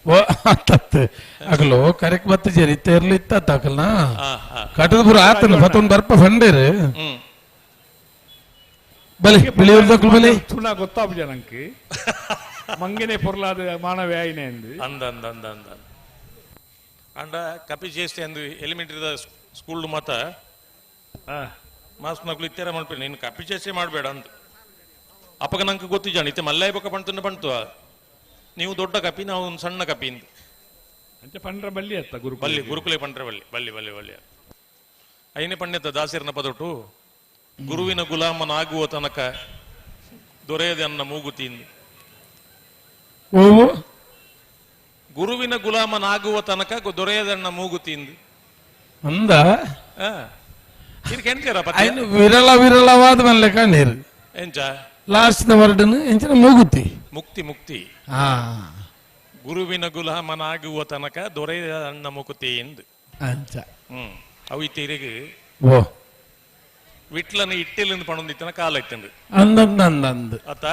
ಓ ಅತ್ತತ್ತು ಅಗಲು ಕರೆಕ್ ಬತ್ತ ಜರಿ ತೇರ್ಲಿ ಇತ್ತ ಅಕಲ್ನ ಕಟದಪುರ ಆತನ ಬತ್ತೊಂದು ಬರ್ಪ ಫಂಡೇರು ಬಲೆ ಬಿಳಿಯೂರು ದಕ್ಕಲು ಬಲೆ ತುಣ ಗೊತ್ತಾಪು ಜನಕ್ಕೆ ಮಂಗನೆ ಪೊರ್ಲಾದ ಮಾನವ ಆಯ್ನೆ ಅಂದು ಅಂದ ಅಂದ ಅಂದ ಅಂದ ಅಂಡ ಕಪಿ చేస్తే ಅಂದು ಎಲಿಮೆಂಟರಿ ಸ್ಕೂಲ್ ಮಾತ ಮಾಸ್ ನಕ್ಲು ಇತ್ತರ ಮಲ್ಪೆ ನೀನು ಕಪಿ చేస్తే ಮಾಡಬೇಡ ಅಂದ ಅಪ್ಪಗ ನಂಗೆ ಗೊತ್ತಿಜಾಣ ಇತ್ತೆ ಮಲ್ಲಾಯಿ ಬೊಕ್ಕ ಪಣ್ತುಂಡ ಪಣ್ತು ನೀವು ದೊಡ್ಡ ಕಪಿ ನಾವು ಒಂದು ಸಣ್ಣ ಕಪಿ ಇಂದು ಅಂಚೆ ಪಂಡ್ರ ಬಲ್ಲಿ ಅತ್ತ ಗುರುಕುಲ ಬಲ್ಲಿ ಗುರುಕುಲೆ ಪಂಡ್ರ ಬಲ್ಲಿ ಬಲ್ಲಿ ಬಲ್ಲಿ ಬಲ್ಲಿ ಐನೇ ಪಣ್ಯತ ದಾಸಿರನ ಪದೊಟ್ಟು ಗುರುವಿನ ಗುಲಾಮನಾಗುವ ತನಕ ದೊರೆಯದೆ ಅನ್ನ ಮೂಗುತಿಂದು ಗುರುವಿನ ಗುಲಾಮನಾಗುವ ತನಕ ದೊರೆಯದನ್ನ ಮೂಗುತಿಂದು ಅಂದ ವಿರಳ ವಿರಳವಾದ ಮಲ್ಲೆ ಕಣ್ಣೀರು ಎಂಚ ಲಾಸ್ಟ್ the ವರ್ಡನ್ ಎಂಚಿನ ಮೂಗುತಿ ಮುಕ್ತಿ ಮುಕ್ತಿ ಗುರುವಿನ ಗುಲಾಮನಾಗುವ ತನಕ ದೊರೆಯ ಅನ್ನ ಮುಕುತಿ ಎಂದು ಅಂಚ ಅವು ಇತ್ತೀರಿಗೆ ಓ ವಿಟ್ಲನ ಇಟ್ಟಿಲಿಂದ ಪಣೊಂದಿತ್ತನ ಕಾಲ ಇತ್ತಂದು ಅಂದಂದ ಅಂದಂದು ಅತ್ತ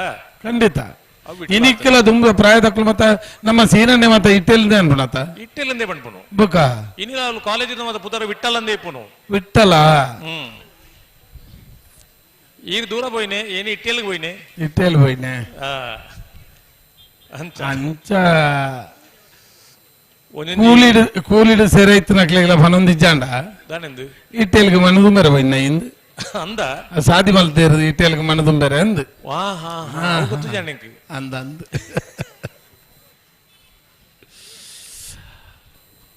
ಖಂಡಿತ ಇನಿಕ್ಕೆಲ್ಲ ತುಂಬ ಪ್ರಾಯದಕ್ಕಲು ಮತ್ತ ನಮ್ಮ ಸೀನನ್ನೇ ಮತ್ತ ಇಟ್ಟೆಲಿಂದ ಅನ್ಪುಣತ ಇಟ್ಟೆಲಿಂದೇ ಪಣ್ಪುನು ಬುಕ್ಕ ಇನಿಲ ಕಾಲೇಜಿನ ಮತ್ತ ಪುದರ ವಿಟ್ಟಲಂದೇ ಇಪ್ಪುನು ವಿಟ್ಟಲ ಈಗ ದೂರ ಪೋಯಿನೆ ಏನು ಇಟ್ಟೆಲ್ಗೆ ಪೋಯಿನೆ ಇಟ್ಟೆಲ್ ಪೋಯಿನೆ ಅಂಚ ಅಂಚ ಕೂಲಿಡ್ ಕೂಲಿಡ್ ಸೆರೈತು ನಕ್ಲೆಗ್ಲ ಪನೊಂದಿಜ್ಜಾಂಡ ದಾನೆಂದು ಇಟ್ಟೆಲ್ಗೆ ಮನದುಂಬೆರೆ ಪೋಯಿನ ಇಂದು ಅಂದ ಸಾದಿ ಮಲ್ತೇರು ಇಟ್ಟೆಲ್ಗೆ ಮನದುಂಬೆರೆ ಅಂದು ವಾ ಹಾ ಹಾ ಗೊತ್ತು ಜಾಣಿಂಕ್ ಅಂದ ಅಂದು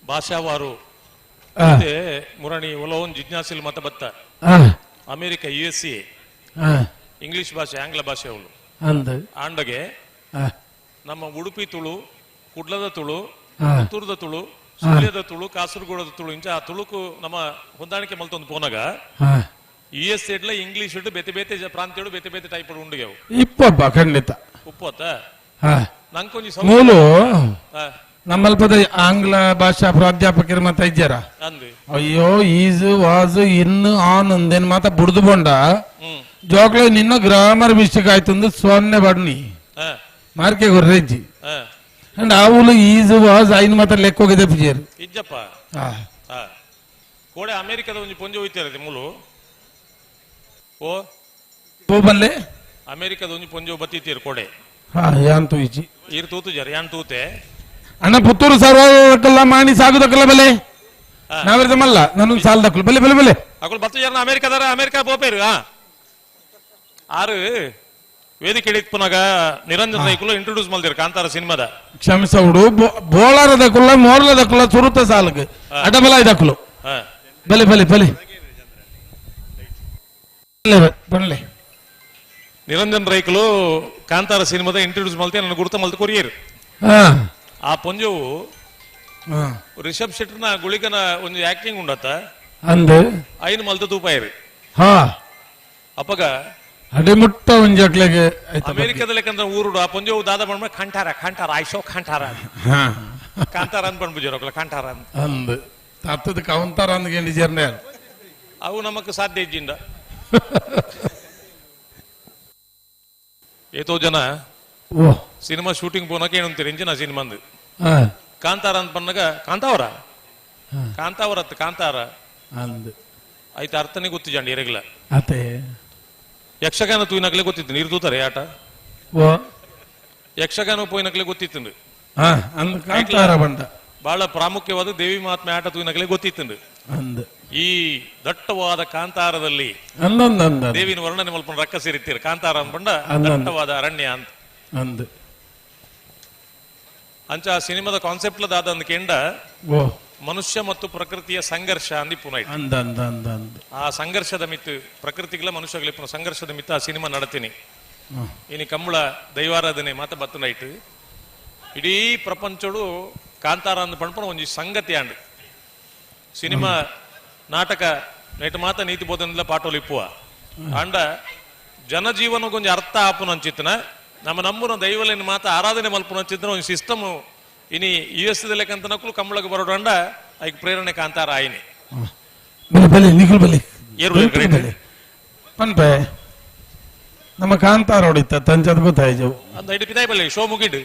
ಭಾಷಾವಾರು ಮತ್ತೆ ಮುರಣಿ ಒಲವೊಂದು ಜಿಜ್ಞಾಸಿಲ್ ಮತ ಬತ್ತ America U S A English ಭಾಷೆ ಆಂಗ್ಲ ಭಾಷೆ ಅವಳು ಅಂದು ಆಂಡಗೆ ನಮ್ಮ ಉಡುಪಿ ತುಳು ಕುಡ್ಲದ ತುಳು ಪುತ್ತೂರದ ತುಳು ಸುಳ್ಯದ ತುಳು ಕಾಸರಗೋಡದ ತುಳು ಇಂಚ ಆ ತುಳುಕು ನಮ್ಮ ಹೊಂದಾಣಿಕೆ ಮಲ್ತೊಂದು ಪೋನಾಗ ಯು ಎಸ್ ಎಡ್ಲ ಇಂಗ್ಲಿಷ್ ಇಟ್ಟು ಬೇತೆ ಬೇತೆ ಪ್ರಾಂತ್ಯಡು ಬೇತೆ ಬೇತೆ ಟೈಪ್ ಉಂಡುಗೆವು ಇಪ್ಪಬ್ಬ ಖಂಡಿತ ಉಪ್ಪತ್ತ ನಂಕೊಂಜಿ ಮೂಲು ನಮ್ಮಲ್ಪದ ಆಂಗ್ಲ ಭಾಷಾ ಪ್ರಾಧ್ಯಾಪಕರು ಮತ್ತ ಇದ್ದಾರ ಅಯ್ಯೋ is was in on ಅಂದೇನು ಮಾತ ಬುಡ್ದು ಬೊಂಡ ಜೋಕ್ಲೆ ನಿನ್ನ ಗ್ರಾಮರ್ ಮಿಸ್ಟೇಕ್ ಆಯ್ತು ಅಂದು ಸೊನ್ನೆ ಬಡ್ನಿ ಮಾರ್ಕೆ ಗುರ್ರೆಜ್ಜಿ ಅಂಡ್ ಆವುಲು is was ಐನ್ ಮಾತ್ರ ಲೆಕ್ಕೋಗಿದೆ ಪೂಜಾರಿ ಇಜ್ಜಪ್ಪ ಕೋಡೆ ಅಮೆರಿಕದ ಒಂಜಿ ಪೊಂಜೆ ಹೋಯ್ತಾರೆ ಮೂಲು ಓ ಪೋ ಬಲ್ಲೆ ಅಮೆರಿಕದ ಒಂಜಿ ಪೊಂಜೆ ಬತ್ತಿತ್ತೀರು ಕೋಡೆ ಹಾ ಯಾನ್ ತೂಯಿಜಿ ಈರ್ ತೂತು ಜರ್ ಯಾನ್ ತೂತೆ ಅಣ್ಣ ಪುತ್ತೂರು ಸರ್ವದಕ್ಕಲ್ಲ ಮಾಣಿ ಸಾಗುದಕ್ಕಲ್ಲ ಬಲೆ ನಾವಿರ್ದ ಮಲ್ಲ ನಾನು ಸಾಲದಕ್ಕಲ್ಲ ಬಲೆ ಬಲೆ ಬಲೆ ಅಕುಲು ಬತ್ತು ಜನ ಅಮೆರಿಕದಾರ ಅಮೆರಿಕ ಪೋಪೇರು ಆರು ವೇದಿಕೆ ಹಿಡಿತ್ಪುನಾಗ ನಿರಂಜನ್ ರೈಕುಲು ಇಂಟ್ರೊಡ್ಯೂಸ್ ಮಲ್ದಿರು ಕಾಂತಾರ ಸಿನಿಮಾದ ಕ್ಷಮಿಸವುಡು ಬೋಳಾರದಕ್ಕಲ್ಲ ಮೋರ್ಲದಕ್ಕಲ್ಲ ಸುರುತ ಸಾಲಕ್ ಅಡಬಲ ಇದಕ್ಕಲು ಬಲೆ ಬಲೆ ಬಲೆ ಬನ್ಲೆ ನಿರಂಜನ್ ರೈಕುಲು ಕಾಂತಾರ ಸಿನಿಮಾದ ಇಂಟ್ರೊಡ್ಯೂಸ್ ಮಲ್ತೆ ನನ್ನ ಗುರುತ ಮಲ್ತು ಕೊರಿಯರು ಆ ಪೊಂಜವು Rishabh ಶೆಟ್ಟರ್ನ ಗುಳಿಗನ ಒಂದು ಆಕ್ಟಿಂಗ್ ಉಂಡತ್ತ ಅಂದ್ ಐನು ಮಲ್ತ ತೂಪಾಯಿರು ಹಾ ಅಪಗ ಅಡಿಮುಟ್ಟ ಒಂಜಕ್ಲೆಗೆ ಅಮೆರಿಕದ ಲೆಕ್ಕಂದ್ರೆ ಊರುಡು ಆ ಪೊಂಜೋ ದಾದ ಬಂಡ ಖಂಟಾರ ಖಂಟಾರ ಐಶೋ ಖಂಟಾರ ಕಾಂತಾರ ಅಂತ ಬಂದ್ಬಿಜೋರಲ್ಲ ಕಾಂತಾರ ಅಂತ ಅಂದ್ ತತ್ತದ ಕವಂತಾರ ಅಂದ್ ಗೆಂಡಿ ಜರ್ನೆ ಅವು ನಮಕ್ ಸಾಧ್ಯ ಇಜ್ಜಿಂದ ಏತೋ ಜನ ಸಿನಿಮಾ ಶೂಟಿಂಗ್ ಪೋನಕ್ಕೆ ಏನಂತೀರಿ ಇಂಜಿನ ಸಿನಿಮಾ ಅಂದ್ ಕಾಂತಾರ ಅಂತ ಬಂದಾಗ ಕಾಂತಾವರ ಕಾಂತಾವರ ಅತ್ತ ಕಾಂತಾರ ಅಂದ್ ಆಯ್ತು ಅರ್ಥನೇ ಗೊತ್ತಿಜಂಡಿ ಎರೆಗ್ಲ ಅತೆ ಯಕ್ಷಗಾನ ತೂಯಿನಕ್ಲೆ ಗೊತ್ತಿತ್ತು ನೀರು ತೂತಾರೆ ಆಟ ಯಕ್ಷಗಾನ ಪೋಯಿನಕ್ಲೆ ಗೊತ್ತಿತ್ತು ಕಾಂತಾರ ಬಂಡ ಬಹಳ ಪ್ರಾಮುಖ್ಯವಾದ ದೇವಿ ಮಹಾತ್ಮೆ ಆಟ ತೂಯಿನಕ್ಲೆ ಗೊತ್ತಿತ್ತು ಈ ದಟ್ಟವಾದ ಕಾಂತಾರದಲ್ಲಿ ದೇವಿನ ವರ್ಣನೆ ಮಲ್ಪನ ರಕ್ಕ ಸೇರಿತ್ತೀರ ಕಾಂತಾರ ಅಂದ್ಬಂಡ ದಟ್ಟವಾದ ಅರಣ್ಯ ಅಂತ ಅಂದ್ ಅಂಚ ಆ ಸಿನಿಮಾದ ಕಾನ್ಸೆಪ್ಟ್ ದಾದ ಕೆಂಡ ಮನುಷ್ಯ ಮತ್ತು ಪ್ರಕೃತಿಯ ಸಂಘರ್ಷ ಅಂದಿ ಪುನಃ ಆ ಸಂಘರ್ಷದ ಮಿತ್ತು ಪ್ರಕೃತಿಗಳ ಮನುಷ್ಯಗಳ ಸಂಘರ್ಷದ ಮಿತ್ತು ಆ ಸಿನಿಮಾ ನಡತೀನಿ. ಇನಿ ಕಂಬಳ ದೈವಾರಾಧನೆ ಮಾತ ಬತ್ತನೈಟ್ ಇಡೀ ಪ್ರಪಂಚಡು ಕಾಂತಾರ ಅಂದ್ ಪಣ್ಪಣ ಒಂಜಿ ಸಂಗತಿ ಅಂಡ್ ಸಿನಿಮಾ ನಾಟಕ ನೈಟ್ ಮಾತ ನೀತಿ ಬೋಧನೆಲ್ಲ ಪಾಠೋಲು ಇಪ್ಪುವ ಅಂಡ ಜನಜೀವನಕ್ಕೊಂಜಿ ಅರ್ಥ ಆಪುನ ಅಂಚಿತ್ತನ ನಮ್ಮ ನಂಬುನ ದೈವಲೇನ ಮಾತ ಆರಾಧನೆ ಮಲ್ಪುನ ಅಂಚಿತ್ತನ ಒಂಜಿ ಸಿಸ್ಟಮ್ ಇನಿ ಯು ಎಸ್ ಲೆಕ್ಕಂತ ನಕಲು ಕಂಬಳಕ್ಕೆ ಬರೋಡು ಅಂಡ ಐಕ್ ಪ್ರೇರಣೆ ಕಾಂತಾರ ಆಯ್ನಿ. ಪನ್ಪೆ ನಮ್ಮ ಕಾಂತಾರ ಹೊಡಿತ ತಂಚದ ಗೊತ್ತಾಯ್ತು ಶೋ ಮುಗಿಡು.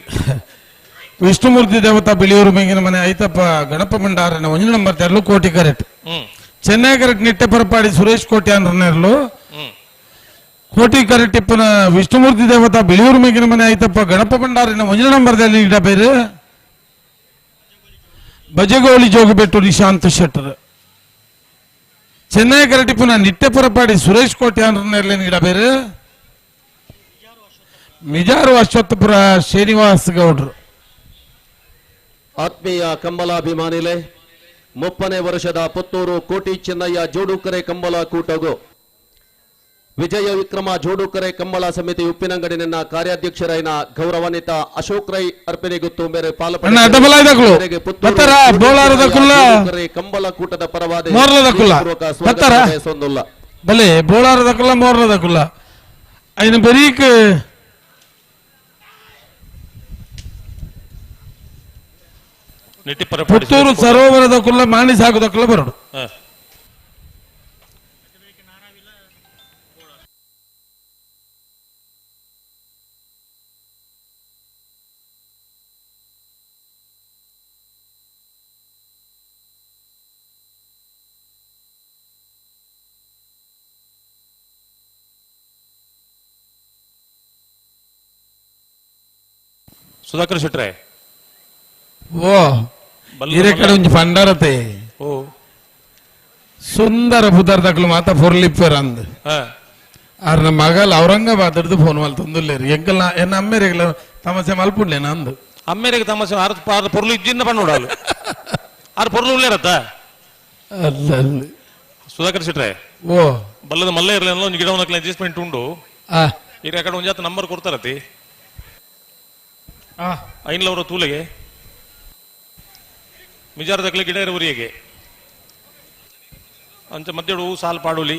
ವಿಷ್ಣುಮೂರ್ತಿ ದೇವತಾ ಬಿಳಿಯೂರು ಮೇಗಿನ ಮನೆ ಐತಪ್ಪ ಗಣಪ ಭಂಡಾರನ ಒಂದು ನಂಬರ್ ತೆರಲು ಕೋಟಿ ಕರೆಟ್ ಚೆನ್ನೈ ಕರೆಟ್ ನಿಟ್ಟೆ ಪರಪಾಡಿ ಸುರೇಶ್ ಕೋಟಿ ಅಂದ್ರೆ ಕೋಟಿ ಕರೆಟ್ ಇಪ್ಪನ ವಿಷ್ಣುಮೂರ್ತಿ ದೇವತಾ ಬಿಳಿಯೂರು ಮೇಗಿನ ಮನೆ ಐತಪ್ಪ ಗಣಪ ಭಂಡಾರಿನ ಒಂದು ನಂಬರ್ ಇಡ ಬೇರೆ ಬಜಗೋಳಿ ಜೋಗಬೆಟ್ಟು ನಿಶಾಂತ್ ಶೆಟ್ಟರ್ ಚೆನ್ನೈ ಕರೆಟಿಪ್ಪನ ನಿಟ್ಟೆ ಪರಪಾಡಿ ಸುರೇಶ್ ಕೋಟಿ ಅಂದ್ರೆ ಗಿಡ ಬೇರೆ ಮಿಜಾರು ಅಶ್ವತ್ಥಪುರ ಶ್ರೀನಿವಾಸ್ ಗೌಡ್ರು. ಆತ್ಮೀಯ ಕಂಬಲಾಭಿಮಾನಿಲೆ 30ನೇ ವರ್ಷದ ಪುತ್ತೂರು ಕೋಟಿ ಚೆನ್ನಯ್ಯ ಜೋಡುಕರೆ ಕಂಬಳ ಕೂಟಗು ವಿಜಯ ವಿಕ್ರಮ ಜೋಡುಕರೆ ಕಂಬಳ ಸಮಿತಿ ಉಪ್ಪಿನಂಗಡಿ ನಿನ್ನ ಕಾರ್ಯಾಧ್ಯಕ್ಷರೈನ ಗೌರವಾನ್ವಿತ ಅಶೋಕ್ ರೈ ಅರ್ಪಣೆಗುತ್ತು ಮೇರೆ ಪಾಲಪಡೆ ಕಂಬಳ ಕೂಟದ ಪರವಾದ ಬಲೆ ಬೋಳಾರದಕುಲ್ಲ ಮೋರ್ಲದಕುಲ್ಲ ಐನ ಬರೀಕ್ ಪುತ್ತೂರು ಸರೋವರದ ಕುಲ್ಲ ಮಾಣಿ ಸಾಕುದಕ್ಕಲ್ಲ ಬರೋಡು. ಸುಧಾಕರ್ ಶೆಟ್ರೆ ಓ ಹಿರೇಕಡೆ ಒಂಜಿ ಭಂಡಾರತೆ ಓ ಸುಂದರ ಬುದರ್ದಕ್ಲು ಮಾತ ಫೊರ್ಲಿಪ್ಪರ್ ಅಂದ್ ಆರ್ನ ಮಗಲ್ ಔರಂಗಾಬಾದ್ ಫೋನ್ ಮಲ್ತೊಂದುಲ್ಲೇರು ಎಂಕಲ್ ಎನ್ನ ಅಮ್ಮೇರೆಗ್ಲ ತಮಸೆ ಮಲ್ಪುಡ್ಲೇನ ಅಂದು ಅಮ್ಮೇರೆಗೆ ತಮಸೆ ಆರ್ ಆರ್ ಪೊರ್ಲು ಇಜ್ಜಿಂದ ಪಣ್ಣುಡಾಲು ಆರ್ ಪೊರ್ಲು ಉಳ್ಳೇರತ್ತ ಅಲ್ಲ ಅಲ್ಲ ಸುಧಾಕರ್ ಶೆಟ್ರೆ ಓ ಬಲ್ಲದ ಮಲ್ಲ ಇರಲಿಲ್ಲ ಒಂದು ಗಿಡ ಒಂದು ಅಡ್ಜಸ್ಟ್ಮೆಂಟ್ ಉಂಡು ಈಗ ಆ ಕಡೆ ಒಂದು ಜಾತ ನಂಬರ್ ಕೊಡ್ತಾರತಿ ಐನ್ಲವರ ತೂಲೆಗೆ ಮಿಜಾರ ದಕ್ಲೆ ಗಿಡ ಇರುವರಿಗೆ ಅಂಚ ಮಧ್ಯಡು ಸಾಲ್ ಪಾಡುಲಿ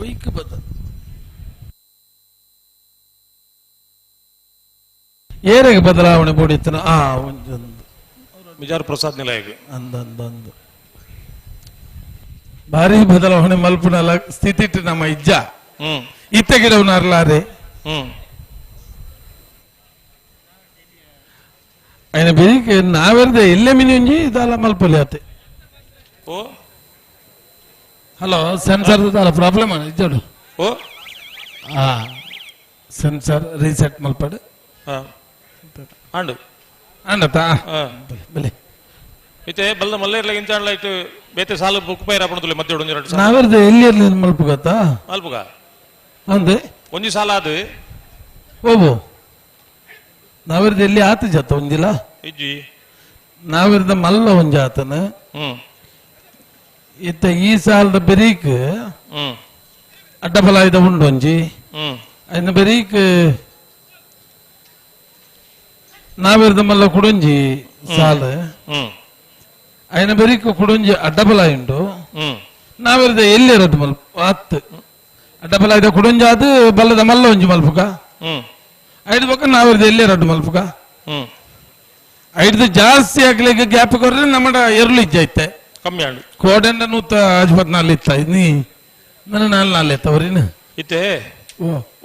ಒಯ್ಕ್ ಬದ ಏರೆಗೆ ಬದಲಾವಣೆ ಬೋಡಿತ್ತನ ಆ ಒಂಜೊಂದು ಮಿಜಾರ್ ಪ್ರಸಾದ್ ನಿಲಯಗೆ ಅಂದಂದಂದು ಭಾರಿ ಬದಲಾವಣೆ ಮಲ್ಪುನಲ ಸ್ಥಿತಿ ನಮ್ಮ ಇಜ್ಜ ಇತ್ತ ಗಿಡವನಾರ್ಲಾರೆ ఆయన ಬೆಳಿಗ್ಗೆ ನಾವೆರ್ದೆ ಎಲ್ಲೆ ಮಿನಿ ಒಂಜಿ ಇದಲ್ಲ ಮಲ್ಪೊಲಿ ಆತೆ. ಓ ಹಲೋ ಸೆನ್ಸರ್ ದಾಲ ಪ್ರಾಬ್ಲಮ್ ಇಜ್ಜಡು ಓ ಆ ಸೆನ್ಸರ್ ರೀಸೆಟ್ ಮಲ್ಪಡು ಅಂಡು ಅಂಡತಾ ಬಲೆ ಇತ್ತೆ ಬಲ್ದ ಮಲ್ಲೇರ್ಲ ಇಂಚಾಂಡ್ಲ ಇಟ್ಟು ಬೇತೆ ಸಾಲು ಬುಕ್ ಪೈರ್ ಆಪಣದುಲೆ ಮಧ್ಯ ಒಂಜಿ ಎರಡು ಸಾಲು ನಾವೆರ್ದೆ ಎಲ್ಲಿ ಎಲ್ಲಿ ಮಲ್ಪುಗತ್ತಾ ಮಲ್ಪುಗ ಅಂದೆ ಒಂಜಿ ಸಾಲ ಅದು ಓಬೋ ನಾವೆರ್ದೆ ಎಲ್ಲಿ ಆತ ಜತ್ತ ಒಂಜಿಲ ಇಜ್ಜಿ ನಾವಿರ್ದ ಮಲ್ಲ ಒಂಜಾತನ ಇತ್ತ ಈ ಸಾಲದ ಬೆರೀಕ್ ಅಡ್ಡಬಲಾಯ್ದ ಉಂಡು ಒಂಜಿ ಐನ ಬೆರೀಕ್ ನಾವಿರ್ದ ಮಲ್ಲ ಕುಡೊಂಜಿ ಸಾಲ ಐನ ಬೆರೀಕ್ ಕುಡೊಂಜಿ ಅಡ್ಡಬಲಾಯ್ ಉಂಡು ನಾವಿರ್ದ ಎಲ್ಲಿರೋದು ಮಲ್ಪ ಅತ್ತು ಅಡ್ಡಬಲಾಯ್ದ ಕುಡೊಂಜಿ ಅದು ಬಲ್ಲದ ಮಲ್ಲ ಒಂಜಿ ಮಲ್ಪುಕ ಐದು ಪಕ್ಕ ನಾವಿರ್ದ ಎಲ್ಲಿರೋದು ಮಲ್ಪುಕ ಐದು ಜಾಸ್ತಿ ಆಗ್ಲಿಕ್ಕೆ ಗ್ಯಾಪ್ ಕೊರ್ರೆ ನಮ್ಮ ಎರುಳು ಇಜ್ಜ ಐತೆ ಕಮ್ಮಿ ಆಂಡು ಕೋಡೆಂಡ ನೂತ ಆಜ್ಪತ್ನಾಲ್ ಇತ್ತ ನೀ ನನ್ನ ನಾಲ್ ನಾಲ್ ಇತ್ತವ್ರಿನ ಇತ್ತೆ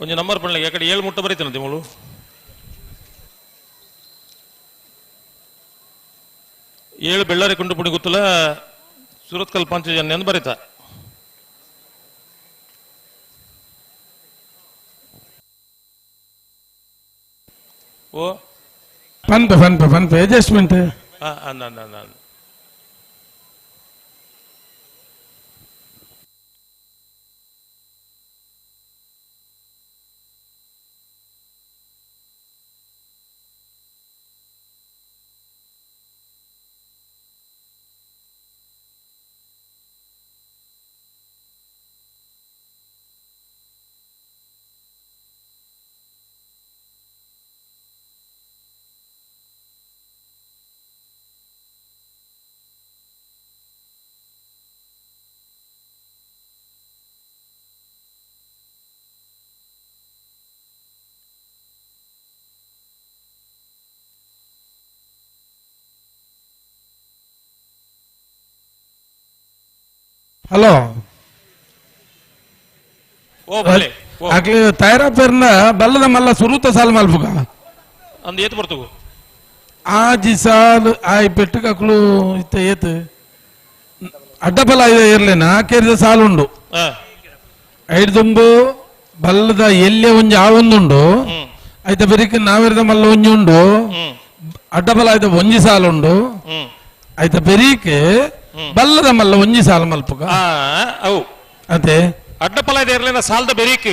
ಒಂಜಿ ನಂಬರ್ ಪಣ್ಲಿಕ್ಕೆ ಯಾಕಡೆ 7 ಮುಟ್ಟ ಬರೀತಾನ ತಿಮುಳು 7 ಬೆಳ್ಳಾರಿ ಕುಂಟುಪುಡಿ ಗೊತ್ತಲ್ಲ ಸೂರತ್ಕಲ್ ಪಾಂಚಜನ್ಯ ಅಂತ ಬರೀತಾ ಓ ಪನ್ಪೆ ಪನ್ಪೆ ಪನ್ಪೆ ಅಡ್ಜಸ್ಟ್ಮೆಂಟ್ ಹಲೋ ಅಕ್ಲಿ ತೈರಾ ಪೇರ್ನ ಬಲ್ಲದ ಮಲ್ಲ ಸುರೂತ ಸಾಲ್ ಮಲ್ಪುಗ ಅಂದ್ ಏತ್ ಬರ್ತಗು ಆಜಿ ಸಾಲ್ ಆಯ್ ಪೆಟ್ಟು ಕಕ್ಲು ಇತ್ತ ಏತ್ ಅಡ್ಡಬಲ ಇರ್ಲೇನ ಕೇರಿದ ಸಾಲ್ ಉಂಡು ಐಡ್ದುಂಬು ಬಲ್ಲದ ಎಲ್ಲೆ ಒಂಜಿ ಆ ಒಂದುಂಡು ಐತ ಬೆರಿಕ್ ನಾವಿರದ ಮಲ್ಲ ಒಂಜಿ ಉಂಡು ಅಡ್ಡಬಲ ಐತ ಒಂಜಿ ಸಾಲ್ ಉಂಡು ಐತ ಬೆರಿಕ್ ಬಲ್ಲದ ಮಲ್ಲ ಒಂಜಿ ಸಾಲ ಮಲ್ಪುಗ ಅವು ಅದೇ ಅಡ್ಡಪಲ ಇರ್ಲಿನ ಸಾಲದ ಬೆರೀಕ್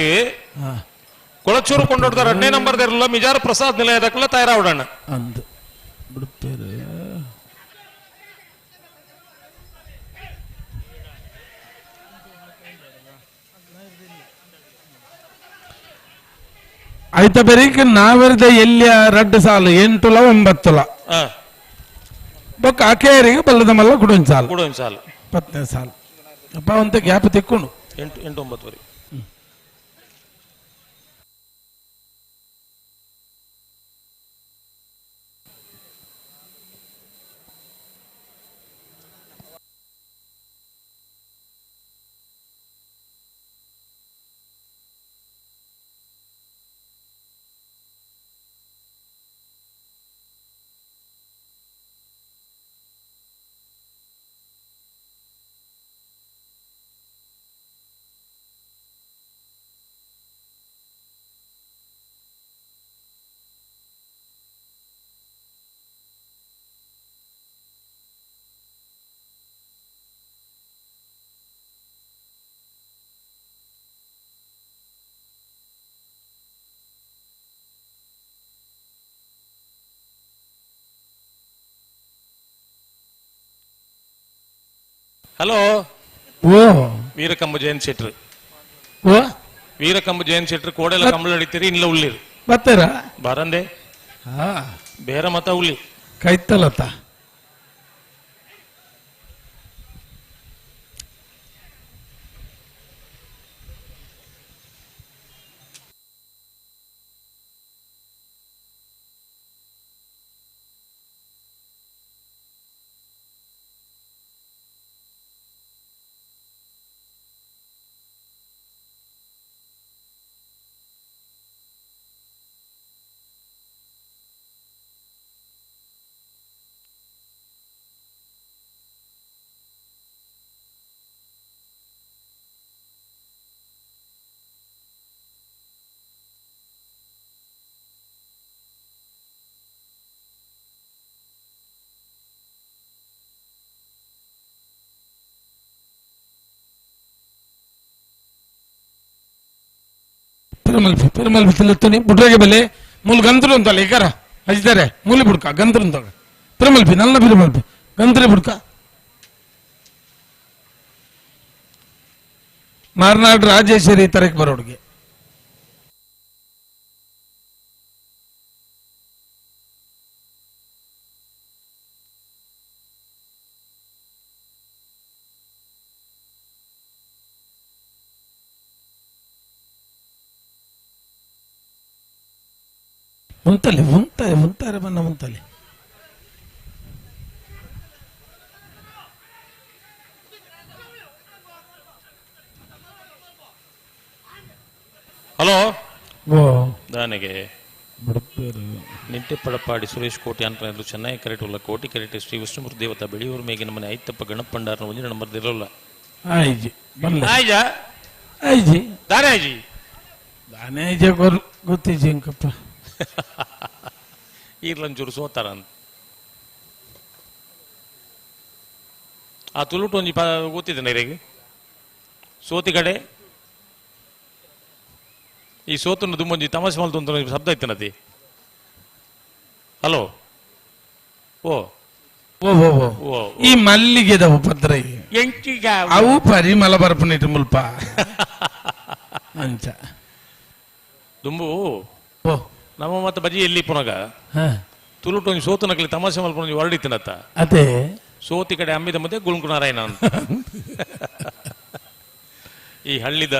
ಕೊಳಚೂರು ಕೊಂಡೋಡ್ದಾರ 2ನೇ ನಂಬರ್ ಇರಲ್ಲ ಮಿಜಾರು ಪ್ರಸಾದ್ ನಿಲಯದಕ್ಕಲ್ಲ ತಯಾರಾವಡಣ್ಣ ಅಂದು ಬಿಡುತ್ತೇರೆ ಐತ ಬೆರೀಕ್ ನಾವಿರದ ಎಲ್ಲಿಯ ರಡ್ಡು ಸಾಲು 8 ಲ 9 ಲ ಬೊಕ್ಕ ಅಕೇರಿಗೆ ಬಲ್ಲದ ಮಲ್ಲ ಕುಡೊಂದು ಸಾಲು ಕುಡೊಂದು ಸಾಲು 10ನೇ ಸಾಲು ಅಪ್ಪ ಅಂತ ಗ್ಯಾಪ್ ತಿಕ್ಕೊಂಡು 8 8 9 ವರೆ ಹಲೋ ಓ ವೀರಕಂಬ ಜಯಂತ್ ಶೆಟ್ರು ಓ ವೀರಕಂಬ ಜಯಂತ್ ಶೆಟ್ರು ಕೋಡೆಲ್ಲ ಕಂಬಳ ಹಿಡಿತೀರಿ ಇಲ್ಲ ಉಳ್ಳಿರಿ ಬರ್ತಾರ ಬರಂದೆ ಬೇರೆ ಮತ ಉಳ್ಳಿ ಕೈತಲತ ಪೆರುಮಲ್ಪಿ ಪೆರುಮಲ್ಪಿ ತಿಲ್ಲುತ್ತನಿ ಬುಡ್ರೆಗೆ ಬೆಲೆ ಮೂಲು ಗಂದ್ರು ಅಂತಲ್ಲ ಈಗಾರ ಹಚ್ತಾರೆ ಮೂಲಿ ಬುಡ್ಕ ಗಂದ್ರು ಅಂತ ಪಿರಮಲ್ಪಿ ನಲ್ಲ ಪಿರಮಲ್ಪಿ ಗಂತ್ರೆ ಬುಡ್ಕ ಮಾರ್ನಾಡ್ ರಾಜೇಶ್ವರಿ ತರಕ್ ಬರೋಡ್ಗೆ ಉಂತಲೆ ಉಂತಾರೆ ಉಂತಾರೆ ಬನ್ನ ಉಂತಲೆ ಹಲೋ ಓ ದಾನಿಗೆ ನಿಟ್ಟೆಪಡಪಾಡಿ ಸುರೇಶ್ ಕೋಟಿ ಅಂತ ಚೆನ್ನೈ ಕರೆಟ್ ಉಲ್ಲ ಕೋಟಿ ಕರೆಟ್ ಶ್ರೀ ವಿಷ್ಣುಮೂರ್ತಿ ದೇವತಾ ಬೆಳೆಯೂರು ಮೇಗಿನ ಮನೆ ಐತಪ್ಪ ಗಣಪಂಡಾರನ ಒಂದಿನ ನಂಬರ್ ಇರಲ್ಲ ಆಯ್ಜಿ ಆಯ್ಜಾ ಆಯ್ಜಿ ದಾನೆ ಆಯ್ಜಿ ದಾನೆ ಆಯ್ಜೆ ಗೊತ್ತಿಜಿ ಇಂಕಪ್ಪ ಈರ್ಲಂಚೂರು ಸೋತಾರ ಅಂತ ಆ ತುಳುಟು ಒಂಜಿ ಗೊತ್ತಿದೆ ಇರೆಗ್ ಸೋತಿ ಕಡೆ ಈ ಸೋತನ್ನು ದುಮ್ಮೊಂಜಿ ತಮಾಷೆ ಮಲ್ತು ಶಬ್ದ ಇತ್ತನತಿ ಹಲೋ ಓ ಓ ಓ ಓ ಈ ಮಲ್ಲಿಗೆದ ಉಪದ್ರ ಅವು ಪರಿಮಳ ಬರ್ಪನಿಟ್ಟು ಮುಲ್ಪ ಅಂಚ ದುಂಬು ನಮ್ಮ ಮತ್ತೆ ಬಜಿ ಎಲ್ಲಿ ಪುನಗ ತುಳುಟು ಒಂಜಿ ಸೋತು ನಕಲಿ ತಮಾಷೆ ಮಲ್ಪೊಂಜಿ ಹೊರಡಿತ್ತಿನತ್ತ ಅದೇ ಸೋತಿ ಕಡೆ ಅಮ್ಮಿದ ಮತ್ತೆ ಗುಂಕು ನಾರಾಯಣ ಅಂತ ಈ ಹಳ್ಳಿದ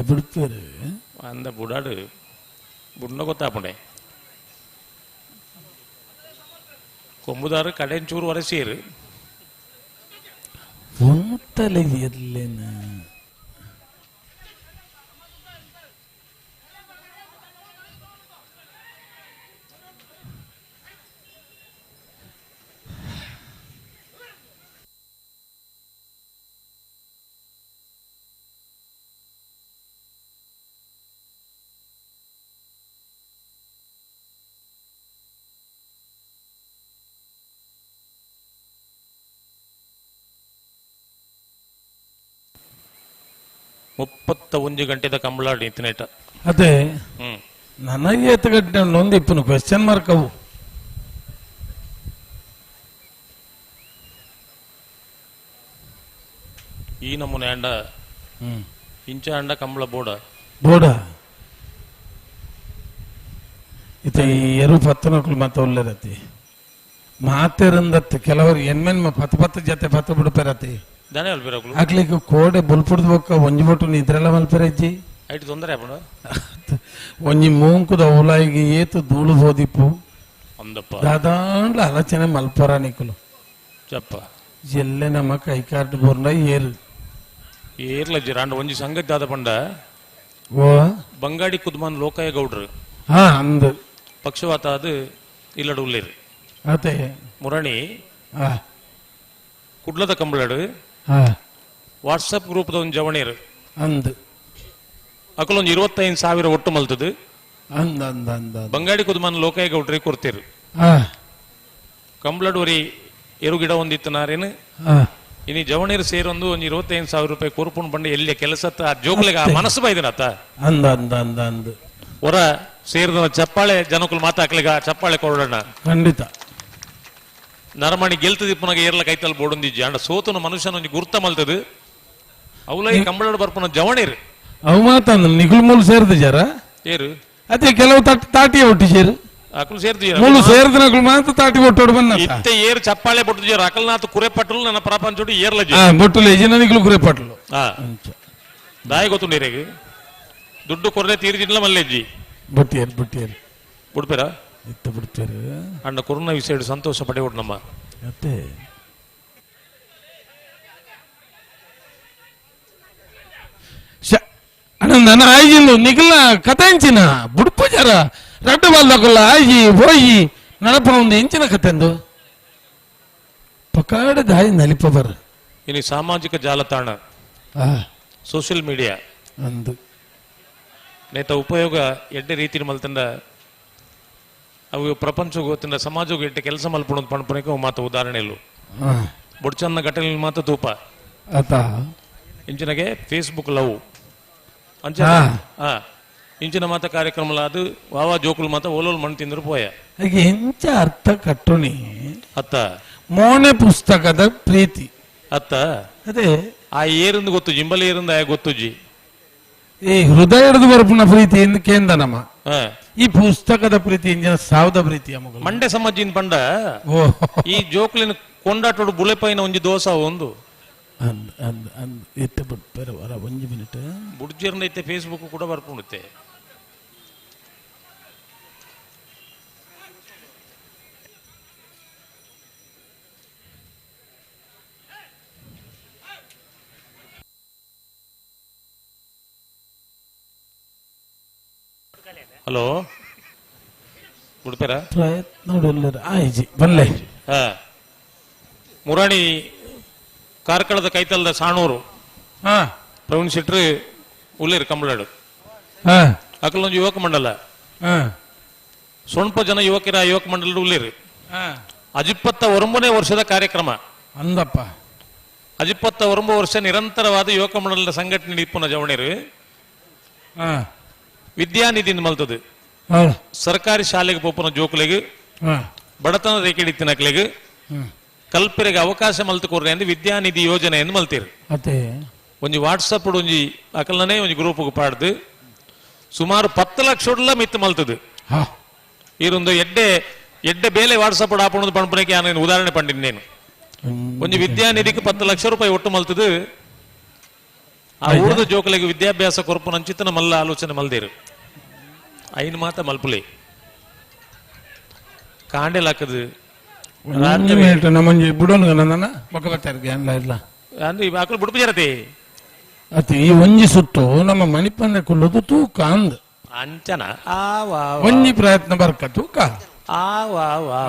ಬಿಡ್ತಾರೆ ಅಂದ ಬುಡಾಡು ಬುಡ್ನ ಗೊತ್ತಾಪಣೆ ಕೊಂಬುದಾರು ಕಡೆಂಚೂರು ವರಸೀರು ಒಂತಲೆ ಇರ್ಲೇನ ಮುಪ್ಪತ್ತ ಒಂದು ಗಂಟೆದ ಕಂಬಳಾಡಿ ತಿನೇಟ ಅದೇ ನನಗೆ ಎತ್ತು ಗಂಟೆ ನೊಂದು ಇಪ್ಪನು ಕ್ವೆಶ್ಚನ್ ಮಾರ್ಕ್ ಅವು ಈ ನಮೂನೆ ಅಂಡ ಇಂಚ ಅಂಡ ಕಂಬಳ ಬೋಡ ಬೋಡ ಇತ ಈ ಎರು ಪತ್ತನಕ್ಲು ಮತ್ತೆ ಉಲ್ಲರತಿ ಮಾತೆರಂದತ್ತು ಕೆಲವರು ಎನ್ಮೆನ್ ಪತ್ತ ಪತ್ತ ಜೊತೆ ಪತ್ತ ಬಿಡ್ಪೇರತಿ ಆಗ್ಲಿಕ್ಕೆ ಕೋಡೆ ಬುಲ್ಪುಡ್ದು ಬೊಕ್ಕ ಒಂಜಿ ಬೊಟ್ಟು ನಿದ್ರೆಲ್ಲ ಮಲ್ಪೆರಜ್ಜಿ ಐಟ್ ತೊಂದರೆ ಆಪುಂಡು ಒಂಜಿ ಮೂಂಕುದ ಉಲಾಯಿಗೆ ಏತು ಧೂಳು ಹೋದಿಪ್ಪು ಅಂದಪ್ಪ ದಾದಾಂಡ್ಲ ಆಲೋಚನೆ ಮಲ್ಪರ ನಿಕುಲು ಚಪ್ಪ ಎಲ್ಲೆ ನಮ್ಮ ಕೈ ಕಾರ್ಡ್ ಬೋರ್ನ ಏರು ಏರ್ಲ ಜಿರಾಂಡ ಒಂಜಿ ಸಂಗತಿ ದಾದ ಪಂಡ ಓ ಬಂಗಾಡಿ ಕುದ್ಮಾನ್ ಲೋಕಾಯ ಗೌಡ್ರು ಹಾ ಅಂದ ಪಕ್ಷವಾತ ಅದು ಇಲ್ಲಡು ಉಲ್ಲೇರು ಅದೇ ಮುರಣಿ ಹಾ ಕುಡ್ಲದ ಕಂಬಳಡು ವಾಟ್ಸಪ್ ಗ್ರೂಪ್ ಒಂದು ಜವಣೀರು ಅಂದ್ ಅಕಲೊಂದು 25,000 ಒಟ್ಟು ಮಲ್ತದು ಅಂದ ಅಂದ ಅಂದ ಬಂಗಾಡಿ ಕುದ್ಮಾನ್ ಲೋಕಾಯ ಗೌಡ್ರಿಗೆ ಕೊಡ್ತೀರು ಕಂಬಳಡೋರಿ ಎರು ಗಿಡ ಒಂದಿತ್ತು ನಾರೇನು ಇನಿ ಜವಣೀರು ಸೇರೊಂದು ಒಂದು 25,000 ರೂಪಾಯಿ ಕೊರ್ಪುಣ್ ಬಂಡು ಎಲ್ಲಿ ಕೆಲಸ ಆ ಜೋಗ್ಲಿಗೆ ಆ ಮನಸ್ಸು ಬೈದಿನತ್ತ ಅಂದ ಅಂದ ಅಂದ ಅಂದ ಹೊರ ಸೇರಿದ ಚಪ್ಪಾಳೆ ಜನಕುಲ್ ಮಾತಾಕ್ಲಿಗ ಚಪ್ಪಾಳೆ ಕೊಡೋಣ ಖಂಡಿತ ನರಮಣಿ ಗೆಲ್ತದಿ ಪುನಗ ಏರ್ಲ ಕೈತಲ್ ಬೋಡೊಂದಿಜ್ಜಿ ಅಂಡ ಸೋತನ ಮನುಷ್ಯನ ಒಂಜಿ ಗುರ್ತ ಮಲ್ತದು ಅವಲೈ ಕಂಬಳಡ್ ಬರ್ಪುನ ಜವಣೀರು ಅವು ಮಾತಂದ ನಿಗುಲ್ ಮೂಲು ಸೇರ್ದ ಜರ ಏರು ಅದೇ ಕೆಲವು ತಾಟಿ ಒಟ್ಟಿ ಸೇರು ಅಕಲು ಸೇರ್ದು ಮೂಲು ಸೇರ್ದ ನಕಲು ಮಾತ್ರ ತಾಟಿ ಒಟ್ಟೋಡು ಬನ್ನ ಇತ್ತೆ ಏರು ಚಪ್ಪಾಳೆ ಬೊಟ್ಟು ಅಕಲ್ನಾಥ್ ಕುರೆ ಪಟ್ಲು ನನ್ನ ಪ್ರಪಂಚೋಡು ಏರ್ಲ ಬೊಟ್ಟುಲು ಯಜನ ನಿಗುಲು ಕುರೆ ಪಟ್ಲು ದಾಯ ಗೊತ್ತುಂಡಿರೇಗ ದುಡ್ಡು ಕೊರದೆ ತೀರ್ಜಿಡ್ಲ ಮಲ್ಲೆಜ್ಜಿ ಬುಟ್ಟಿಯರು ಬುಟ್ಟಿಯರು ಬಿಡ್ಪೇರ ಇತ್ತ ಬಿಡ್ಪೇರು ಅಣ್ಣ ಕೊರೋನಾ ವಿಷಯ ಸಂತೋಷ ಪಡೆಯೋಡು ನಮ್ಮ ಅತ್ತೆ ಅಣ್ಣ ನನ್ನ ಆಯ್ಜಿಂದು ನಿಖಿಲ್ನ ಕತೆ ಎಂಚಿನ ಬುಡ್ಪು ಜರ ರಡ್ಡು ಬಾಲ್ದಕುಲ್ಲ ಆಯ್ಜಿ ಹೋಯಿ ನಡಪನ ಒಂದು ಎಂಚಿನ ಕತೆಂದು ಪಕಾಡ ದಾಯಿ ನಲಿಪ ಬರ್ ಇನ್ನು ಸಾಮಾಜಿಕ ಜಾಲತಾಣ ಸೋಷಿಯಲ್ ಮೀಡಿಯಾ ಅಂದು ನೇತ ಉಪಯೋಗ ಎಡ್ಡೆ ರೀತಿ ಮಲ್ತಂಡ ಅವು ಪ್ರಪಂಚ ಗೊತ್ತಿನ ಸಮಾಜಕ್ಕೆ ಎಡ್ಡೆ ಕೆಲಸ ಮಲ್ಪುಣ ಪಣಪುನಕ್ಕೆ ಮಾತ ಉದಾಹರಣೆಲು ಬೊಡ್ಚನ್ನ ಘಟನೆ ಮಾತ ತೂಪ ಅತ ಇಂಚಿನಗೆ ಫೇಸ್ಬುಕ್ ಲವ್ ಅಂಚ ಇಂಚಿನ ಮಾತ ಕಾರ್ಯಕ್ರಮಲಾದು ವಾವಾ ಜೋಕುಲು ಮಾತ ಓಲೋಲ್ ಮಣ್ಣು ತಿಂದ್ರು ಪೋಯ. ಅದಕ್ಕೆ ಎಂಚ ಅರ್ಥ ಕಟ್ಟುನಿ ಅತ್ತ ಮೋನೆ ಪುಸ್ತಕದ ಪ್ರೀತಿ ಅತ್ತ ಅದೇ ಆ ಏರಿಂದ ಗೊತ್ತು ಜಿಂಬಲ್ ಏರಿಂದ ಆಯ ಗೊತ್ತುಜ್ಜಿ ಈ ಹೃದಯದ ಬರ್ಪುನ ಪ್ರೀತಿ ಎಂದು ಕೇಂದ್ರ ನಮ್ಮ ಈ ಪುಸ್ತಕದ ಪ್ರೀತಿ ಇಂಜಿನ ಸಾವದ ಪ್ರೀತಿ ಅಮ್ಮಗಳು ಮಂಡೆ ಸಮಾಜಿನ ಪಂಡ ಈ ಜೋಕುಲಿನ ಕೊಂಡಾಟೋಡು ಬುಲೆಪೈನ ಒಂಜಿ ದೋಸ ಒಂದು ಅಂದ್ ಅಂದ್ ಅಂದ್ ಇತ್ತೆ ಬುಡ್ಪೆರೆ ವರ ಒಂಜಿ ಮಿನಿಟ್ ಬುಡ್ಜಿರ್ನ ಇತ್ತೆ ಫೇಸ್ಬುಕ್ ಕೂಡ ಬರ್ಪುಂಡುತ್ತೆ. ಹಲೋ ಬುಡ್ಪೆರ ಪ್ರಯತ್ನ ಆಯ್ಜಿ ಬಲ್ಲೆ. ಮುರಾಣಿ ಕಾರ್ಕಳದ ಕೈತಲ್ದ ಸಾಣೂರು ಪ್ರವೀಣ್ ಶೆಟ್ರು ಉಲ್ಲೇರು ಕಂಬಳಾಡು ಅಕಲೊಂದು ಯುವಕ ಮಂಡಲ ಸೊಣ್ಪ ಜನ ಯುವಕರ ಯುವಕ ಮಂಡಲ ಉಲ್ಲೇರು 59 ವರ್ಷದ ಕಾರ್ಯಕ್ರಮ ಅಂದಪ್ಪ 59 ವರ್ಷ ನಿರಂತರವಾದ ಯುವಕ ಮಂಡಲದ ಸಂಘಟನೆ ಇಪ್ಪುನ ಜವಣೇರು ವಿದ್ಯಾನಿಧಿ ಮಲ್ತದು ಸರ್ಕಾರಿ ಶಾಲೆಗೆ ಪೋಪುನ ಜೋಕುಲೆಗ್ ಬಡತನ ರೇಖೆ ಇತ್ತಿನಕ್ಲೆಗ್ ಕಲ್ಪರೆಗೆ ಅವಕಾಶ ಮಲ್ತು ಕೊರ್ರೆ ಅಂದ್ ವಿದ್ಯಾನಿಧಿ ಯೋಜನೆ ಎಂದು ಮಲ್ತೀರು. ಒಂಜಿ ವಾಟ್ಸಪ್ ಒಂಜಿ ಅಕಲ್ನೇ ಒಂಜಿ ಗ್ರೂಪ್ ಪಾಡ್ದು ಸುಮಾರು 10 ಲಕ್ಷ ಮಿತ್ತು ಮಲ್ತದು. ಈರೊಂದು ಎಡ್ಡೆ ಎಡ್ಡೆ ಬೇಲೆ ವಾಟ್ಸಪ್ ಆಪುಣದು ಪಣಪುನಕ್ಕೆ ನಾನು ಉದಾಹರಣೆ ಪಂಡಿನಿ ನೇನು. ಒಂಜಿ ವಿದ್ಯಾನಿಧಿಗೆ 10 ಲಕ್ಷ ರೂಪಾಯಿ ಒಟ್ಟು ಮಲ್ತದು ಆ ಊರದ ಜೋಕುಲೆಗ್ ವಿದ್ಯಾಭ್ಯಾಸ ಕೊರಪುನ ಮಲ್ಲ ಆಲೋಚನೆ ಮಲ್ದೇರು. ಐನ್ ಮಾತ ಮಲ್ಪುಲೆ ಕಾಂಡೆಲಾಕದು ಈ ಒಂಜಿ ಸುತ್ತು ನಮ್ಮ ಮಣಿಪಂದ ಕುಲ್ಲುದು ತೂಕ ಅಂದ್ ಅಂಚನ ಒಂಜಿ ಪ್ರಯತ್ನ ಬರ್ಕ ತೂಕ ಆ ವಾ ವಾ.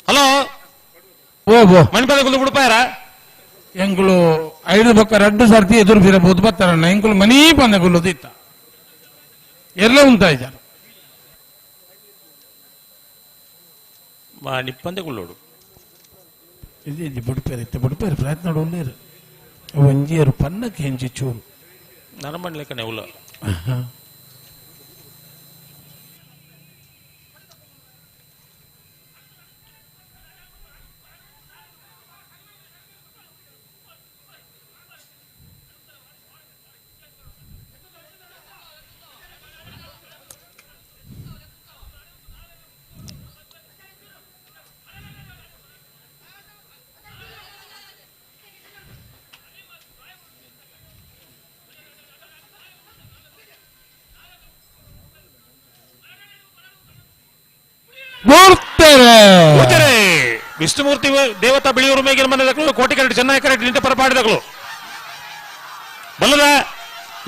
ಹಲೋ ಮಣಿಪಾದ ಕುಲ್ದು ಬಿಡ್ಪಾರ ಎಂಗುಳು ಐದು ಬೊಕ್ಕ ರಡ್ಡು ಸರ್ತಿ ಎದುರು ಬಿರಬಹುದು ಬತ್ತಾರಣ್ಣ ಎಂಗುಳು ಮನೀ ಬಂದ ಗುಲ್ಲುದು ಇತ್ತ ಎಲ್ಲ ಉಂಟಾಯ್ತಾರ ನಿಪ್ಪಂದೆ ಗುಲ್ಲೋಡು ಇದು ಬುಡ್ಪೇರು ಇತ್ತೆ ಬುಡ್ಪೇರು ಪ್ರಯತ್ನ ಒಳ್ಳೇರು ಒಂಜಿಯರು ಪನ್ನಕ್ಕೆ ಹೆಂಚಿ ಚೂರು ನರಮಣ್ಲೆಕ್ಕನೆ ಉಲ್ಲ ವಿಷ್ಣುಮೂರ್ತಿ ದೇವತಾ ಬಿಳಿಯೂರು ಮೇಗಿನ ಮನೆ ಕೋಟಿ ಕರೆಕ್ಟ್ ಚೆನ್ನಾಗಿ ಕರೆಕ್ಟ್ ನಿಂತ ಪರಪಾಡಿದಗಳು ಬಲ್ಲದ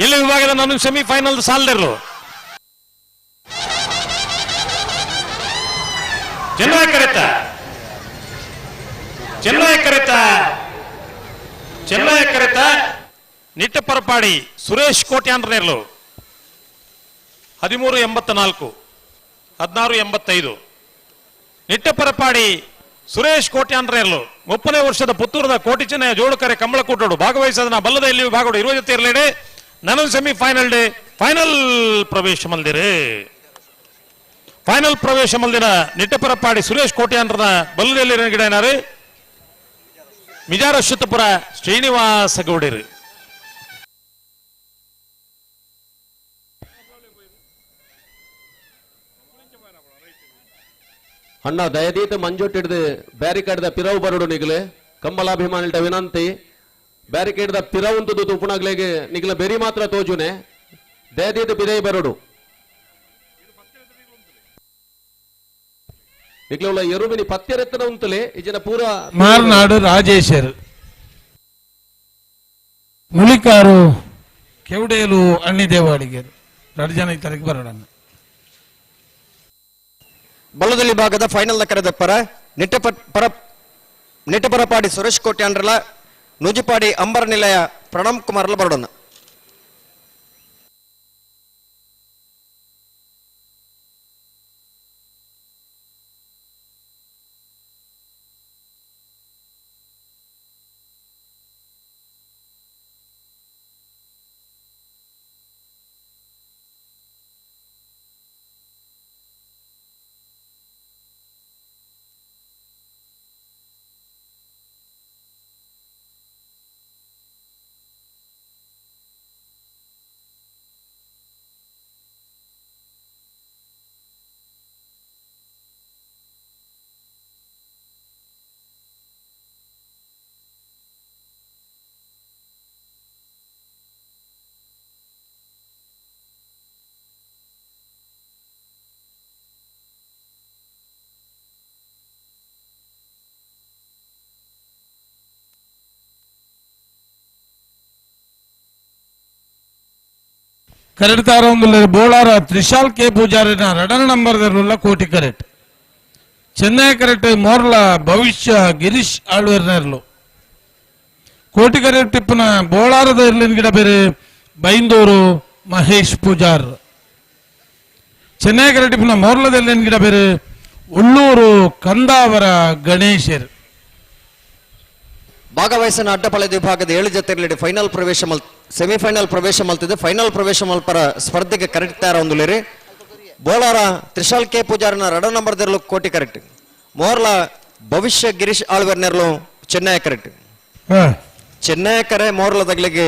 ಎಲ್ಲಿ ವಿಭಾಗದ ನಾನು ಸೆಮಿಫೈನಲ್ ಸಾಲದಿರಲು ಚೆನ್ನಾಗಿ ಕರೆತ ಚೆನ್ನಾಗಿ ಕರೆತ ಚೆನ್ನಾಗಿ ಕರೆತ ನಿಟ್ಟ ಪರಪಾಡಿ ಸುರೇಶ್ ಕೋಟ್ಯಾಂಡ್ರನೇರ್ಲು 13.84 16.85 ನಿಟ್ಟ ಪರಪಾಡಿ ಸುರೇಶ್ ಕೋಟ್ಯಾಂಡ್ರೇರ್ಲು 30ನೇ ವರ್ಷದ ಪುತ್ತೂರದ ಕೋಟಿ ಚೆನ್ನಯ ಜೋಡುಕರೆ ಕಂಬಳಕೂಟೋಡು ಭಾಗವಹಿಸದನ ಬಲ್ಲದ ಇಲ್ಲಿ ವಿಭಾಗಡು 20 ಜೊತೆ ಇರಲೇಡೆ ನನ್ನ semifinal day final ಪ್ರವೇಶ ಮಲ್ದಿರಿ. ಫೈನಲ್ ಪ್ರವೇಶ ಮಲ್ದಿನ ನಿಟ್ಟಪರಪಾಡಿ ಸುರೇಶ್ ಕೋಟ್ಯಾಂಡ್ರನ ಬಲ್ಲದಲ್ಲಿ ಗಿಡ ಏನಾರು ಮಿಜಾರ ಅಶ್ವತ್ಥಪುರ ಶ್ರೀನಿವಾಸ ಗೌಡರು. ಅಣ್ಣ ದಯದೀತ ಮಂಜೊಟ್ಟಿಡ್ದು ಬ್ಯಾರಿಕೇಡ್ the ಪಿರವು ಬರಡು ನಿಗಲೆ ಕಂಬಲಾಭಿಮಾನಿಟ ವಿನಂತಿ. ಬ್ಯಾರಿಕೇಡ್ the ಪಿರವು ಉಂಟು ತುಪ್ಪುಣಗ್ಲೆಗೆ ನಿಗಲ ಬೆರಿ ಮಾತ್ರ ತೋಜುನೆ, ದಯದೀತ ಪಿರೈ ಬರಡು ನಿಗ್ಲ ಎರುಬಿನಿ ಪತ್ತೆರೆತ್ತನ ಉಂತಲೆ ಇಜನ ಪೂರ. ಮಾರ್ನಾಡು ರಾಜೇಶರ್ ಮುಳಿಕಾರು ಕೆವಡೇಲು ಅಣ್ಣಿ ದೇವಾಡಿಗೆ ಎರಡು ಜನ ಇತರಕ್ಕೆ ಬರೋಣ. ಬಲ್ಲದಲ್ಲಿ ಭಾಗದ ಫೈನಲ್ ನ ಕರೆದಪ್ಪರ ನೆಟ್ಟಪರಪಾಡಿ ಸುರೇಶ್ ಕೋಟೆ ಅಂಡ್ರಲ ನೂಜಿಪಾಡಿ ಅಂಬರ ನಿಲಯ ಪ್ರಣಮ್ ಕುಮಾರ್ಲ ಬರೋಣ. ಕರೆಡ್ತಾರ ಬೋಳಾರ ತ್ರಿಶಾಲ್ ಕೆ ಪೂಜಾರಿನ ರಡನ ನಂಬರ್ ಕೋಟಿ ಕರೆಟ್ ಚೆನ್ನೈ ಕರೆಟ್ ಮೋರ್ಲ ಭವಿಷ್ಯ ಗಿರೀಶ್ ಆಳ್ವೇರ್ನರ್ಲು ಕೋಟಿ ಕರೆಟ್ ಟಿಪ್ಪನ ಬೋಳಾರದ ಇರ್ಲಿನ ಗಿಡ ಬೇರೆ ಬೈಂದೂರು ಮಹೇಶ್ ಪೂಜಾರ್ ಚೆನ್ನೈ ಕರೆಟ್ ಟಿಪ್ಪನ ಮೋರ್ಲದ ಗಿಡ ಬೇರೆ ಉಳ್ಳೂರು ಕಂದಾವರ ಗಣೇಶರ್. ಭಾಗವಹಿಸಿನ ಅಡ್ಡಪಳೆದ ವಿಭಾಗದ 7 ಜೊತೆಗಳಲ್ಲಿ ಫೈನಲ್ ಪ್ರವೇಶ ಸೆಮಿಫೈನಲ್ ಪ್ರವೇಶ ಮಲ್ತಿದೆ. ಫೈನಲ್ ಪ್ರವೇಶ ಮಲ್ಪರ ಸ್ಪರ್ಧೆಗೆ ಕರೆಕ್ಟ್ ತಯಾರ ಹೊಂದಲೇರಿ. ಬೋಳಾರ ತ್ರಿಶಾಲ್ ಕೆ ಪೂಜಾರನ ರಡ ನಂಬರ್ ದೆರ್ಲು ಕೋಟಿ ಕರೆಕ್ಟ್, ಮೋರ್ಲ ಭವಿಷ್ಯ ಗಿರೀಶ್ ಆಳ್ವೆರ್ನೆರ್ಲು ಚೆನ್ನೈ ಕರೆಕ್ಟ್. ಚೆನ್ನೈ ಕರೆ ಮೋರ್ಲ ದಗ್ಲಿಗೆ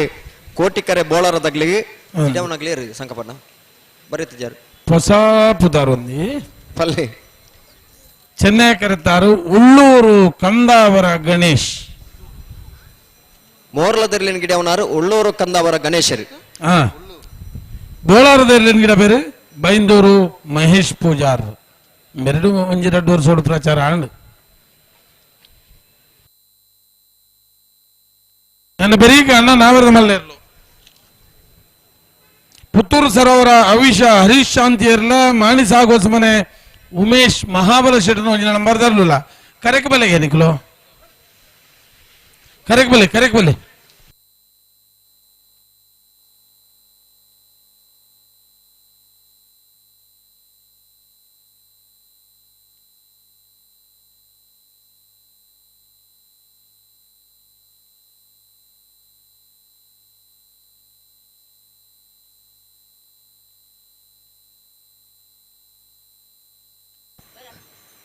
ಕೋಟಿ ಕರೆ ಬೋಳಾರ ದಗ್ಲಿಗೆ ಇಡವನಾಗ್ಲಿ ಸಂಕಪಣ್ಣ ಬರೀತಿದ್ದಾರೆ ಹೊಸ ಪುದಾರೊಂದಿ ಪಲ್ಲಿ ಚೆನ್ನೈ ಕರೆತಾರು ಉಳ್ಳೂರು ಕಂದಾವರ ಗಣೇಶ್ ಮೋರ್ಲದರ್ಲಿನ ಗಿಡವನಾರು ಉಳ್ಳೂರು ಕಂದಾವರ ಗಣೇಶರು. ಬೋಳಾರದರ್ಲಿನ ಗಿಡ ಬೇರೆ ಬೈಂದೂರು ಮಹೇಶ್ ಪೂಜಾರ್ ಮೆರಡು ಒಂಜಿ ರಡ್ಡು ವರ್ಷ ಪ್ರಚಾರ ಆಂಡ್. ನನ್ನ ಬೆರೀಗ ಅಣ್ಣ ನಾವರದ ಮಲ್ಲೇರ್ಲು ಪುತ್ತೂರು ಸರೋವರ ಅವಿಷ ಹರೀಶ್ ಶಾಂತಿಯರ್ಲ ಮಾಣಿ ಸಾಗೋಸ್ ಮನೆ ಉಮೇಶ್ ಮಹಾಬಲ ಶೆಟ್ಟನ ಒಂಜಿನ ನಂಬರ್ ತರಲಿಲ್ಲ. ಕರೆಕ್ ಬಲೆಗೆ ನಿಕ್ಲು ಕರೆಕ್ ಬಲೆ ಕರೆಕ್ ಬಲೆ.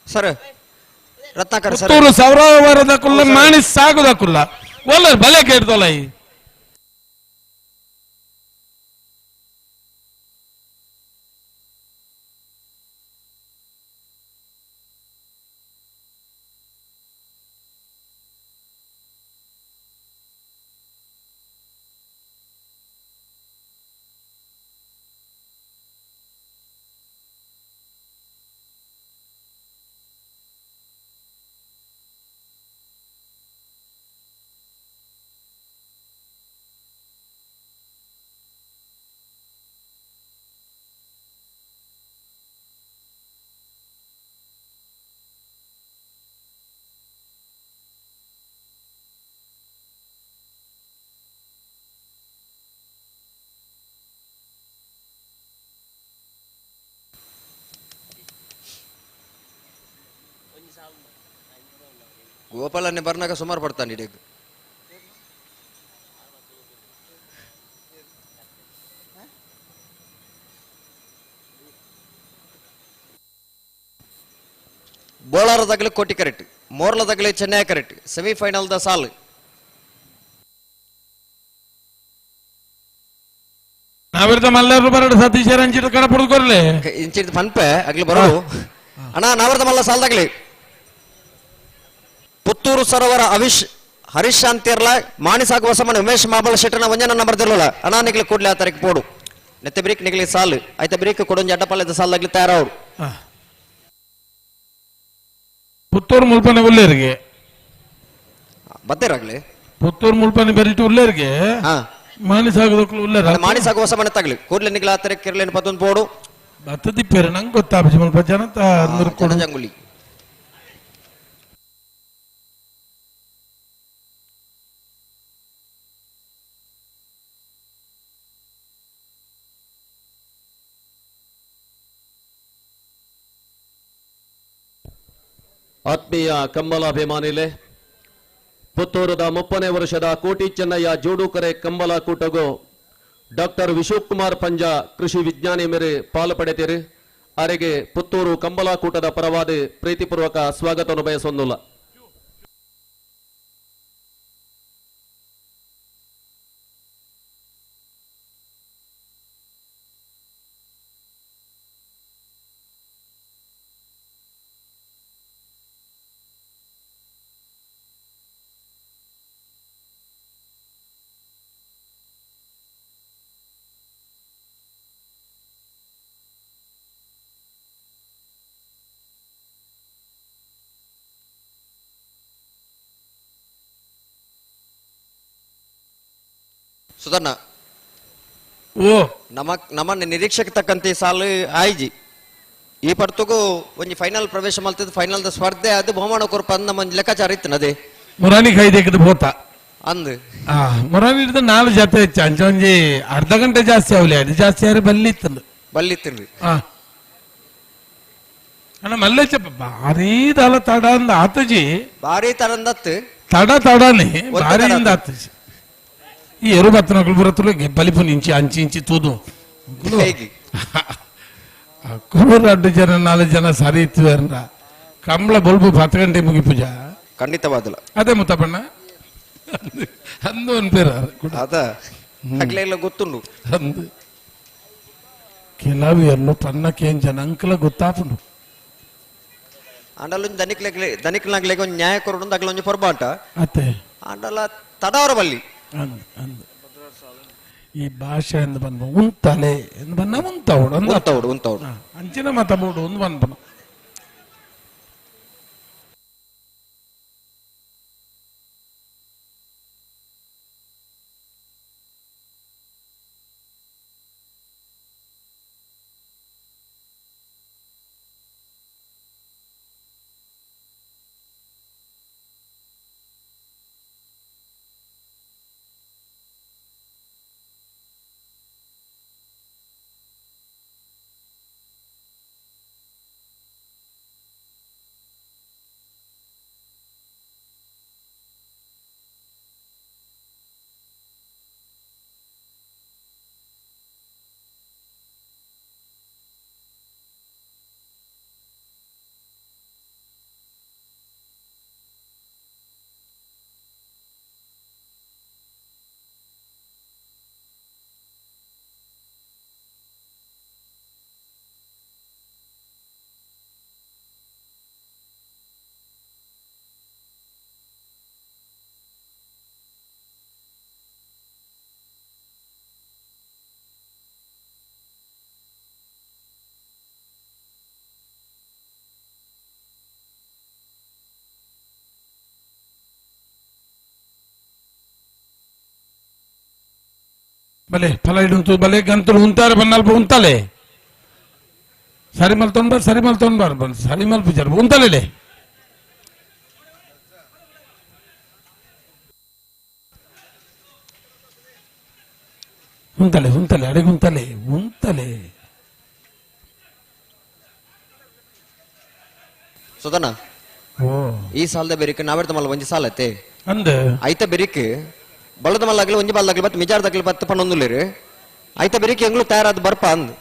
ಸರ್ ರತ್ನಾಕರ್ ಸರ್ ಪುತ್ತೂರು ಸೌರವರದ ಕುಲ್ಲ ಮಾಣಿ ಸಾಗುದ ಕುಲ್ಲ ಒಲ್ಲ ಬಲೆ ಕೇಳ್ತಲ್ಲ ಈ ಗೋಪಾಲನ್ನೇ ಬರ್ನಾಗ ಸುಮಾರು ಪಡ್ತಾನೆ ಇಡೀ. ಬೋಳಾರದಾಗಲೂ ಕೋಟಿ ಕರೆಕ್ಟ್. ಮೋರ್ಲದಗಲೆ ಚೆನ್ನೈ correct semifinal the ಸಾಲ್. ನಾವಿರ್ತ ಮಲ್ಲರು ಬರಡು ಸತೀಶ್ ಅಂಚಿನ ಕಡ ಪುಡ್ಕೊರ್ಲೆ ಇಂಚಿನ ಪನ್ಪೆ ಅಗ್ಲಿ ಬರೋ ಅಣ್ಣ. ನಾವರ್ದ ಮಲ್ಲ ಸಾಲ್ದಾಗ್ಲಿ ಪುತ್ತೂರು ಸರೋವರ ಅವಿಶ್ ಹರೀಶ್ ಶಾಂತಿರ್ಲ ಮಾಣಿಸಾಗ ಹೊಸಮನೆ ಉಮೇಶ್ ಮಾಬಲ ಶೆಟ್ಟನ ಒಂಜನ ನಂಬರ್ ದಿರ್ಲಲ್ಲ ಅಣ್ಣ. ನಿಗ್ಲಿ ಕೂಡ್ಲೆ ಆ ತಾರೀಕು ಪೋಡು ನೆತ್ತೆ ಬ್ರೇಕ್ ನಿಗ್ಲಿ ಸಾಲು ಐತ ಬ್ರೇಕ್ ಕೊಡೊಂಜಿ ಅಡ್ಡಪಲ್ಲೆದ ಸಾಲ್ದಾಗ್ಲಿ ತಯಾರವ್ರು. ಪುತ್ತೂರು ಮುಲ್ಪನೆ ಉಲ್ಲೇರಿಗೆ ಬತ್ತೇರಾಗ್ಲಿ ಪುತ್ತೂರು ಮುಲ್ಪನೆ ಬೆರಿಟು ಉಲ್ಲೇರಿಗೆ ಮಾಣಿಸಾಗದಕ್ಕೂ ಉಲ್ಲೇರ ಮಾಣಿಸಾಗ ಹೊಸ ಮನೆ ತಗಲಿ ಕೂಡ್ಲೆ ನಿಗ್ಲ ಆ ತಾರೀಕು ಕಿರ್ಲೇನು ಪತ್ತೊಂದು ಪೋಡು ಬತ್ತ ದಿಪ್ಪೇರು ನಂಗೆ ಗೊತ್ತಾಪಿಸಿ ಮುಲ್ಪ ಜನತ ಜನ ಜಂಗುಲಿ. ಆತ್ಮೀಯ ಕಂಬಲಾಭಿಮಾನಿಲೆ, ಪುತ್ತೂರದ 30ನೇ ವರ್ಷದ ಕೋಟಿ ಚೆನ್ನಯ್ಯ ಜೋಡುಕರೆ ಕಂಬಲ ಕೂಟಗು ಡಾಕ್ಟರ್ ವಿಶೋಕ್ ಕುಮಾರ್ ಪಂಜ ಕೃಷಿ ವಿಜ್ಞಾನಿ ಮೇರೆ ಪಾಲು ಪಡೆತೀರಿ. ಅರೆಗೆ ಪುತ್ತೂರು ಕಂಬಲ ಕೂಟದ ಪರವಾದ ಪ್ರೀತಿಪೂರ್ವಕ ಸ್ವಾಗತವನ್ನು ಬಯಸೊಂದುಲ್ಲ. ಸುಧರ್ಣ, ಓ ನಮ್ಮ ನಮ್ಮ ನಿರೀಕ್ಷೆಗೆ ತಕ್ಕಂತೆ ಸಾಲು ಆಯ್ಜಿ. ಈ ಪರ್ತುಗು ಒಂಜಿ ಫೈನಲ್ ಪ್ರವೇಶ ಮಲ್ತದ ಫೈನಲ್ the ಸ್ಪರ್ಧೆ ಅದು ಬಹುಮಾನ ಕೊರ್ಪ ಅಂದ್ ನಮ್ಮ ಒಂಜಿ ಲೆಕ್ಕಾಚಾರ ಇತ್ತು ಅದೇ ಮುರಾನಿ ಖೈದೇಕದ ಬೋತ ಅಂದ್ ಮುರಾನಿ ಹಿಡಿದು 4 ಜೊತೆ ಹೆಚ್ಚು ಅಂಚ ಒಂಜಿ ಅರ್ಧ ಗಂಟೆ ಜಾಸ್ತಿ ಅವಲಿ ಅದು ಜಾಸ್ತಿ ಯಾರು ಬಲ್ಲಿತ್ತಂದು ಬಲ್ಲಿತ್ತಿರ್ಲಿ. ಅಣ್ಣ ಮಲ್ಲೇಚಪ್ಪ ಭಾರೀ ದಲ ತಡ ಅಂದ ಆತಜಿ ಭಾರಿ ತರಂದತ್ತು ತಡ ತಡನೆ ಭಾರಿ ಇಂದ ಆತಜಿ. ಈ ಎರು ಬತ್ತನಗಳು ಬರತ್ತಲು ಬಲಿಪು ನಿಂಚಿ ಅಂಚಿ ಇಂಚಿ ತೂದು ಕುರು 2 ಜನ 4 ಜನ ಸರಿ ಇತ್ತು ಕಂಬಳ ಬೊಲ್ಬು 10 ಗಂಟೆ ಮುಗಿ ಪೂಜಾ ಖಂಡಿತವಾದಲ್ಲ. ಅದೇ ಮುತ್ತಪ್ಪಣ್ಣ ಅಂದು ಒಂದು ಪೇರು ಅದ ಅಗ್ಲೆಲ್ಲ ಗೊತ್ತುಂಡು ಅಂದು ಕೆಲವು ಎಲ್ಲೋ ಪನ್ನಕ್ಕೆ ಏನ್ ಜನ ಅಂಕಲ ಗೊತ್ತಾಪುಂಡು ಆಂಡಲ ದನಿಕ್ಲೆ ದನಿಕ್ಲಾಗ್ಲೆಗೆ ಒಂದು ನ್ಯಾಯ ಕೊರಡು ಅಗ್ಲ ಒಂಜಿ ಪೊರ್ಬಾಟ ಅತ್ತೆ ಆಂಡಲ ತಡವರ ಬಲ್ಲಿ ಅಂದ್ ಅಂದ್ ಈ ಭಾಷೆ ಎಂದು ಬಂದ ಉಂತಲೆ ಎಂದು ಬನ್ನ ಉಂತವಡು ಉಂತವಡು ಉಂತವಡು ಅಂಚಿನ ಮತ ಬೋಡು ಒಂದು ಬಂದ್ಬನ. ಬಲೆ ಫಲ ಇಡುಂತು ಬಲೆ ಗಂತಲು ಉಂತಾರೆ ಬನ್ನಲ್ಪ ಉಂತಾಲೆ ಸರಿ ಮಲ್ ತೊಂಬಾರ್ ಸರಿ ಮಲ್ ತೊಂಬಾರ್ ಬನ್ ಸರಿ ಮಲ್ ಪೂಜಾರ್ ಉಂತಾಲೆ ಉಂತಲೆ ಉಂತಲೆ ಅಡಿಗೆ ಉಂತಲೆ ಉಂತಲೆ. ಸುಧನ ಈ ಸಾಲದ ಬೆರಿಕ್ ನಾವೆಡ್ತ ಮಲ್ಲ ಒಂಜಿ ಸಾಲ ಐತೆ ಅಂದ ಐತ ಬೆರಿಕ್ ಬಳದ ಮಲ್ಲಾಗ್ಲಿ ಒಂಜಿ ಬಲ್ದಾಗ್ಲಿ ಬತ್ ಮಿಜಾರ್ದಾಗ್ಲಿ ಬತ್ತ ಪಣ್ಣೊಂದುಲೇರು ಐತ ಬೆರಿಕ್ ಎಂಗ್ಲು ತಯಾರಾದ ಬರ್ಪ ಅಂದ್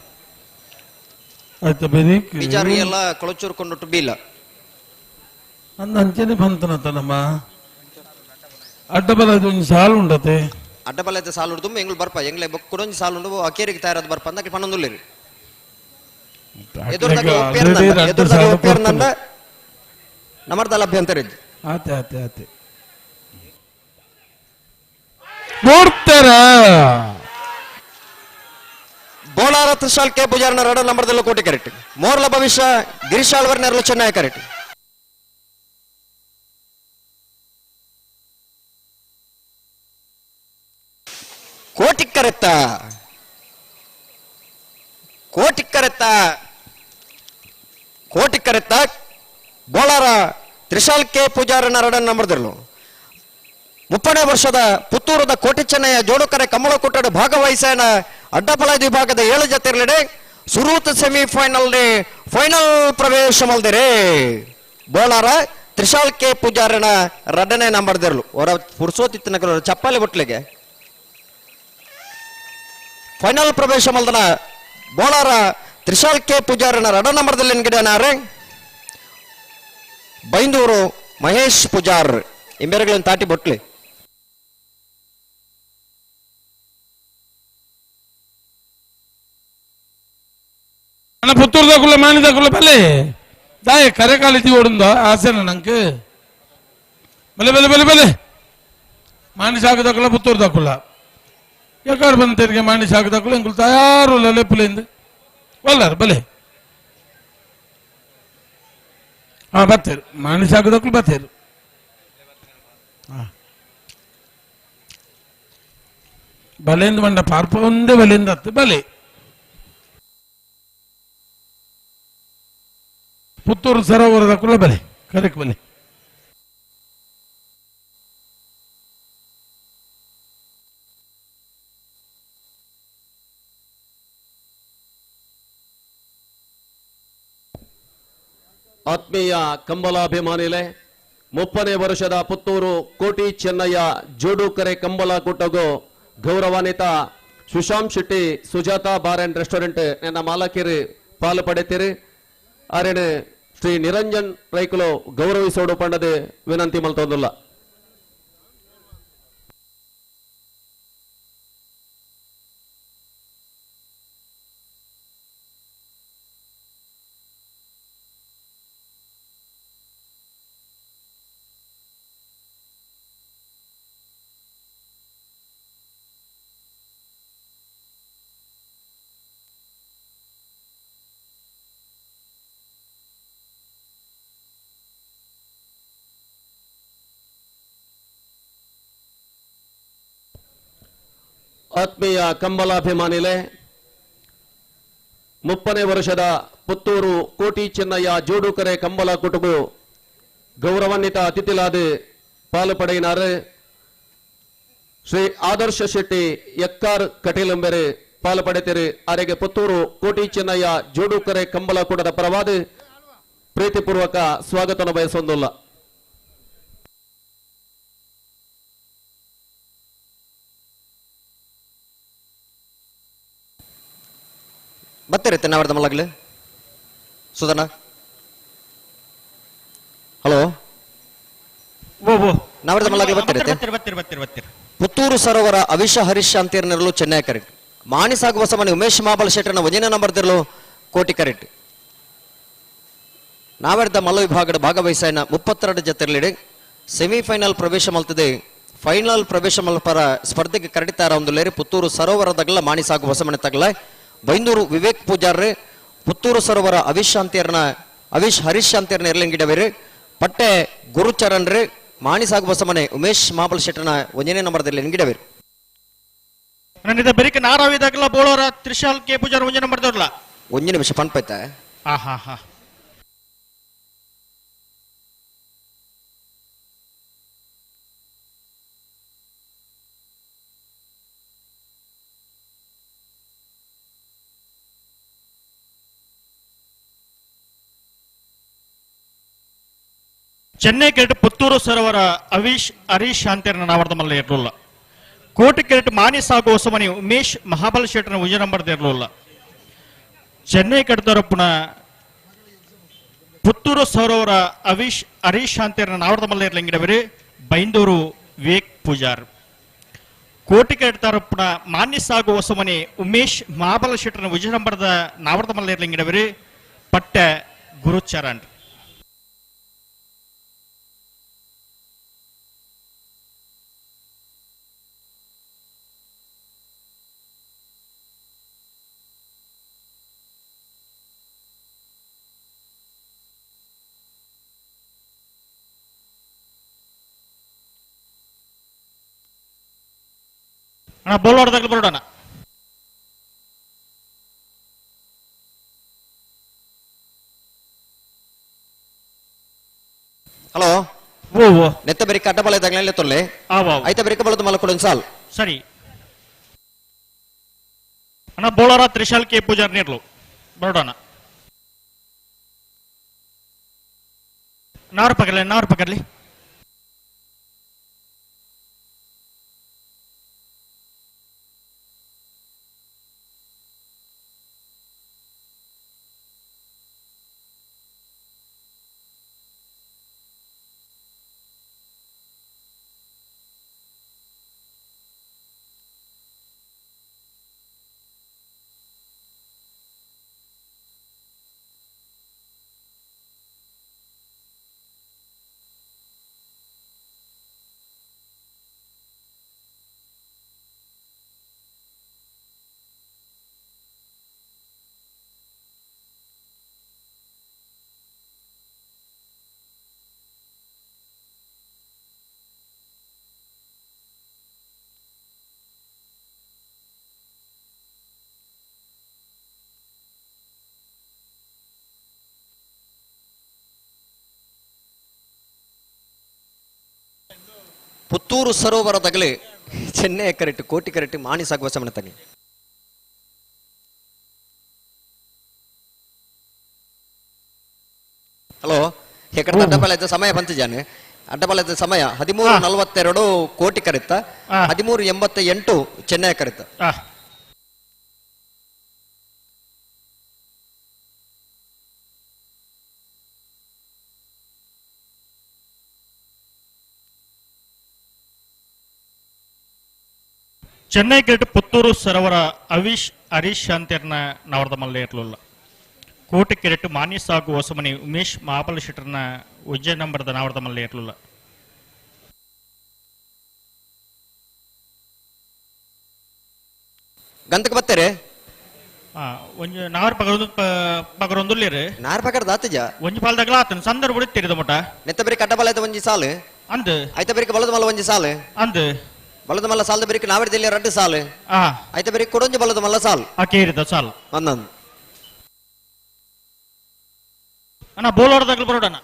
ಐತ ಬೆರಿಕ್ ಮಿಜಾರು ಎಲ್ಲ ಕೊಳಚೂರು ಕೊಂಡುಟ್ಟು ಬೀಲ. ಅಂದ ಅಂಚನೆ ಬಂತನತ್ತನಮ್ಮ ಅಡ್ಡಬಲದ ಒಂಜಿ ಸಾಲು ಉಂಡತೆ ಅಡ್ಡಬಲದ ಸಾಲು ಉಂಡು ಎಂಗ್ಲು ಬರ್ಪ ಎಂಗ್ಲೆ ಬೊಕ್ಕುಡೊಂಜಿ ಸಾಲು ಉಂಡು ಅಕೇರಿಗೆ ತಯಾರಾದ ಬರ್ಪ ಅಂದ ಪನ್ನೊಂದುಲ್ಲೇರಿ ಎದುರ್ದಾಗ ಒಪ್ಪೇರ್ನಂದ ಎದುರ್ದಾಗ ಒಪ್ಪೇರ್ನಂದ ನಮರ್ದಲ ಅಭ್ಯಂತರ ಇದ್ದು ಆತೆ ಆತೆ ಆತೆ ನೋಡ್ತಾರ ಬೋಳಾರ ತ್ರಿಶಾಲ್ ಕೆ ಪೂಜಾರನ ರಡ ನಂಬರ್ದಲ್ಲೂ ಕೋಟಿ ಕರೆಕ್ಟ್ ಮೋರ್ಲ ಭವಿಷ್ಯ ಗಿರೀಶ್ ಆಳ್ವರ್ ನೆರಳು ಚೆನ್ನೈ ಕರೆಕ್ಟ್ ಕೋಟಿ ಕರೆತ್ತ ಕೋಟಿ ಕರೆತ್ತ ಕೋಟಿ ಕರೆತ್ತ ಬೋಳಾರ ತ್ರಿಶಾಲ್ ಕೆ ಪೂಜಾರನ ರಡ ನಂಬರ್ದಿರಲು ಮುಪ್ಪನೇ ವರ್ಷದ ಪುತ್ತೂರದ ಕೋಟಿ ಚೆನ್ನಯ್ಯ ಜೋಡುಕರೆ ಕಮಲಕೂಟದ ಭಾಗವಹಿಸನ ಅಡ್ಡಪಲ ವಿಭಾಗದ 7 ಜತೆರ್ಲೆಡೆ ಸುರೂತ್ ಸೆಮಿಫೈನಲ್ ಫೈನಲ್ ಪ್ರವೇಶ ಮಲ್ದಿರೆ ಬೋಳಾರ ತ್ರಿಶಾಲ್ ಕೆ ಪೂಜಾರನ ರಡನೆ ನಂಬರ್ದಿರಲು ಹೊರ ಪುರ್ಸೋತಿತ್ತಿನ ಚಪ್ಪಾಲೆ ಬೊಟ್ಲಿಗೆ ಫೈನಲ್ ಪ್ರವೇಶ ಮಲ್ದನ ಬೋಳಾರ ತ್ರಿಶಾಲ್ ಕೆ ಪೂಜಾರನ ರಡ ನಂಬರ್ದಲ್ಲಿ ಗಿಡನಾರೆ ಬೈಂದೂರು ಮಹೇಶ್ ಪೂಜಾರ್ ಇಂಬೇರೆಗಳನ್ನು ತಾಟಿ ಬೊಟ್ಲಿ. ಅಣ್ಣ ಪುತ್ತೂರ್ದಕುಲ್ಲ ಮಾನಿದಕುಲ್ಲ ಬಲೆ ದಾಯ ಕರೆಕಾಲಿ ಓಡುಂದ ಆಸೆನ ನಂಗೆ ಬಲೆ ಬಲೆ ಬಲೆ ಬಲೆ ಮಾಣಿ ಸಾಕದಕ್ಕಲ್ಲ ಪುತ್ತೂರ್ದಕುಲ್ಲ ಎಕ್ಕಾಡು ಬಂದ ತೆರಿಗೆ ಮಾಣಿ ಸಾಕದಕ್ಕಲ್ಲ ಎಂಕುಲು ತಯಾರು ಲೆಪ್ಪುಲಿಂದ ಒಲ್ಲಾರು ಬಲೆ ಹಾ ಬತ್ತೇರು ಮಾಣಿ ಸಾಕದಕ್ಕಲು ಬತ್ತೇರು ಹಾ ಬಲೆಂದು ಮಂಡ ಪಾರ್ಪ ಒಂದೇ ಬಲೆಂದ ಹತ್ತು ಬಲೆ ಪುತ್ತೂರು ಸರೋವರದ ಕುಲ ಬಲೆ ಕರೆಕ್ ಬಲೆ. ಆತ್ಮೀಯ ಕಂಬಲಾಭಿಮಾನಿಲೆ 30ನೇ ವರ್ಷದ ಪುತ್ತೂರು ಕೋಟಿ ಚೆನ್ನಯ್ಯ ಜೋಡುಕರೆ ಕಂಬಲ ಕೂಟಗೂ ಗೌರವಾನ್ವಿತ Sushant Shetty Sujatha bar and restaurant ನನ್ನ ಮಾಲಕಿರಿ ಪಾಲು ಪಡೆತೀರಿ. ಆರೇನೆ ಶ್ರೀ ನಿರಂಜನ್ ರೈಕುಲು ಗೌರವಿಸೋಡು ಪಂಡದೆ ವಿನಂತಿ ಮಲ್ತೊಂದುಲ್ಲ. ಆತ್ಮೀಯ ಕಂಬಲಾಭಿಮಾನಿಲೆ 30ನೇ ವರ್ಷದ ಪುತ್ತೂರು ಕೋಟಿ ಚೆನ್ನಯ್ಯ ಜೋಡುಕರೆ ಕಂಬಲ ಕುಟುಂಬ ಗೌರವಾನ್ವಿತ ಅತಿಥಿಲಾದ ಪಾಲು ಪಡೆಯಿನಾರು ಶ್ರೀ ಆದರ್ಶ ಶೆಟ್ಟಿ ಎಕ್ಕಾರ್ ಕಟೀಲಂಬೆರೆ ಪಾಲು ಪಡೆತಿರು. ಆರೆಗೆ ಪುತ್ತೂರು ಕೋಟಿ ಚೆನ್ನಯ್ಯ ಜೋಡುಕರೆ ಕಂಬಲ ಕೂಟದ ಪರವಾದ ಪ್ರೀತಿಪೂರ್ವಕ ಸ್ವಾಗತವನ್ನು ಬಯಸೊಂದುಲ್ಲ. ಬರ್ತೀರಿ ತಿನ್ನವರ್ದ ಮಲಗ್ಲಿ ಸುಧನ ಹಲೋ ನಾವರ್ದ ಮಲಗ್ಲಿ ಬರ್ತೀರಿ. ಪುತ್ತೂರು ಸರೋವರ ಅವಿಷ ಹರೀಶ್ ಅಂತೀರ್ನಿರಲು ಚೆನ್ನೈ ಕರೆಕ್ಟ್ ಮಾಣಿ ಸಾಗುವ ಸಮನೆ ಉಮೇಶ್ ಮಾಬಲ್ ಶೆಟ್ಟರ್ನ ಒಂದಿನ ನಂಬರ್ ತಿರಲು ಕೋಟಿ ಕರೆಕ್ಟ್ ನಾವೆರ್ದ ಮಲ್ಲ ವಿಭಾಗದ ಭಾಗವಹಿಸಾಯನ 32 ಜತೆರ್ಲಿಡೆ ಸೆಮಿಫೈನಲ್ ಪ್ರವೇಶ ಮಲ್ತದೆ ಫೈನಲ್ ಪ್ರವೇಶ ಮಲ್ಪರ ಸ್ಪರ್ಧೆಗೆ ಕರಡಿತಾರ ಒಂದು ಲೇರಿ ಪುತ್ತೂರು ಸರೋವರದಾಗಲ ಮಾಣಿ ಸಾಗುವ ಹೊಸಮನೆ ತಗಲ ಬೈಂದೂರು ವಿವೇಕ್ ಪೂಜಾರ್ರೆ ಪುತ್ತೂರು ಸರೋವರ ಅವಿಶ್ ಶಾಂತಿಯರ್ನ ಅವಿಶ್ ಹರೀಶ್ ಶಾಂತಿಯರ್ನ ಎರ್ಲಿಂಗಿಡವೇರು ಪಟ್ಟೆ ಗುರುಚರಣ್ ರೇ ಮಾಣಿ ಸಾಗುವ ಹೊಸಮನೆ ಉಮೇಶ್ ಮಾಬಲ್ ಶೆಟ್ಟರ್ನ ಒಂದನೇ ನಂಬರ್ದಲ್ಲಿ ಗಿಡವೇರು. ನನ್ನಿದ ಬೆರಿಕೆ ನಾರಾವಿದಾಗಲ ಬೋಳೋರ ತ್ರಿಶಾಲ್ ಕೆ ಪೂಜಾರ್ ಒಂಜಿ ನಂಬರ್ ದೊರ್ಲ ಒಂಜಿ ನಿಮಿಷ ಪನ್ಪೈತ. ಹಾ ಹಾ ಚೆನ್ನೈ ಕೆರೆಟ್ ಪುತ್ತೂರು ಸರೋವರ ಅವೀಶ್ ಹರೀಶ್ ಶಾಂತಿಯರ್ನ ನಾವರ್ದ ಮಲ್ಲ ಇರಲಿಲ್ಲ. ಕೋಟಿ ಕೆರೆಟ್ ಮಾನಿ ಸಾಗು ಹೊಸಮನಿ ಉಮೇಶ್ ಮಹಾಬಲ ಶೆಟ್ಟರ್ನ ಉಜ ನಂಬರ್ ಇರಲಿಲ್ಲ. ಚೆನ್ನೈ ಕಟ್ಟದರಪ್ಪನ ಪುತ್ತೂರು ಸರೋವರ ಅವಿಶ್ ಹರೀಶ್ ಶಾಂತಿಯರ ನಾವರದ ಮಲ್ಲೇರ್ ಲಿಂಗಿಡವರು ಬೈಂದೂರು ವಿವೇಕ್ ಪೂಜಾರ್. ಕೋಟಿಕೆರೆ ತಾರಪ್ಪನ ಮಾನ್ಯ ಸಾಗು ಹೊಸಮನೆ ಉಮೇಶ್ ಮಹಾಬಲ ಶೆಟ್ಟರ್ನ ವಿಜಯಂಬರದ ನಾವರದ ಮಲ್ಲೇರ್ ಲಿಂಗಿಡವರು ಪಟ್ಟ ಗುರುಚರಣ್. ಅಣ್ಣ ಬೋಲ್ವಾಡ್ದಾಗಲೂ ಬರೋಣ. ಹಲೋ ಓ ಓ ನೆತ್ತ ಬೆರಿಕ ಅಡ್ಡಬಲ ಇದ್ದಾಗಲೇ ತೊಲ್ಲೆ ಐತ ಬೆರಿಕ ಬಳದು ಮಲಕೊಡು ಸಾಲ್. ಸರಿ ಅಣ್ಣ ಬೋಳಾರ ತ್ರಿಶಾಲ್ ಕೆ ಪೂಜಾರ್ ನೀರ್ಲು ಬರೋಣ. ನಾರು ಪಕಡ್ಲಿ ನಾರು ಪಕಡ್ಲಿ. ಪುತ್ತೂರು ಸರೋವರದಾಗಲೇ ಚೆನ್ನೈ ಕರೆಕ್ಟ್ ಕೋಟಿ ಕರೆಕ್ಟ್ ಮಾಣಿ ಸಾಗುವ ಸಮನ ತಗಿ. ಹಲೋ ಹೇಕಡೆ ಅಡ್ಡಬಲ ಸಮಯ ಬಂತಿದ್ದಾನೆ. ಅಡ್ಡಬಲದ ಸಮಯ 13:42 ಕೋಟಿ ಕರೆತ್ತ, 13:88 ಚೆನ್ನೈ ಕರೆತ್ತ. ಚೆನ್ನೈ ಕ್ರಿಕೆಟ್ ಪುತ್ತೂರು ಸರೋವರ ಅವಿಶ್ ಹರೀಶ್ ಶಾಂತಿಯರ್ನ ನವರದ ಮಲ್ಲೇರ್ಲುಲ್ಲ. ಕೋಟಿ ಕ್ರಿಕೆಟ್ ಮಾನ್ಯ ಸಾಗು ಹೊಸಮನಿ ಉಮೇಶ್ ಮಹಾಬಲ ಶೆಟ್ಟರ್ನ ಉಜ್ಜಯ ನಂಬರದ ನವರದ ಮಲ್ಲೇರ್ಲುಲ್ಲ. ಗಂತಕ್ಕೆ ಬರ್ತಾರೆ ಒಂಜಿ ನಾರ್ ಪಗರೊಂದು ಪಗರೊಂದುಲ್ಲೇರು ನಾರ್ ಪಗರದ ಆತಜ ಒಂಜಿ ಪಾಲ್ದಾಗಲ ಆತನ ಸಂದರ್ಭ ಬಿಡುತ್ತೀರಿದ ಮಟ ನೆತ್ತ ಬೆರಿಕ ಅಡ್ಡಬಲ ಆಯ್ತ ಒಂಜಿ ಸಾಲು ಅಂದ್ ಐತ ಬೆರಿಕ ಬಲದ ಮಲ್ಲ ಒಂಜಿ ಸಾಲು ಅಂದ್ ಬಲದ ಮಲ್ಲ ಸಾಲದ ಬೆರಿಕ ನಾವರದಲ್ಲಿ ರಡ್ಡು ಸಾಲು ಐತ ಬೆರಿಕ ಕೊಡೊಂಜಿ ಬಲದ ಮಲ್ಲ ಸಾಲು ಅಕೇರಿದ ಸಾಲು ಒಂದೊಂದು ಅಣ್ಣ ಬೋಲೋರ್ದಾಗಲು ಬರೋಡಣ.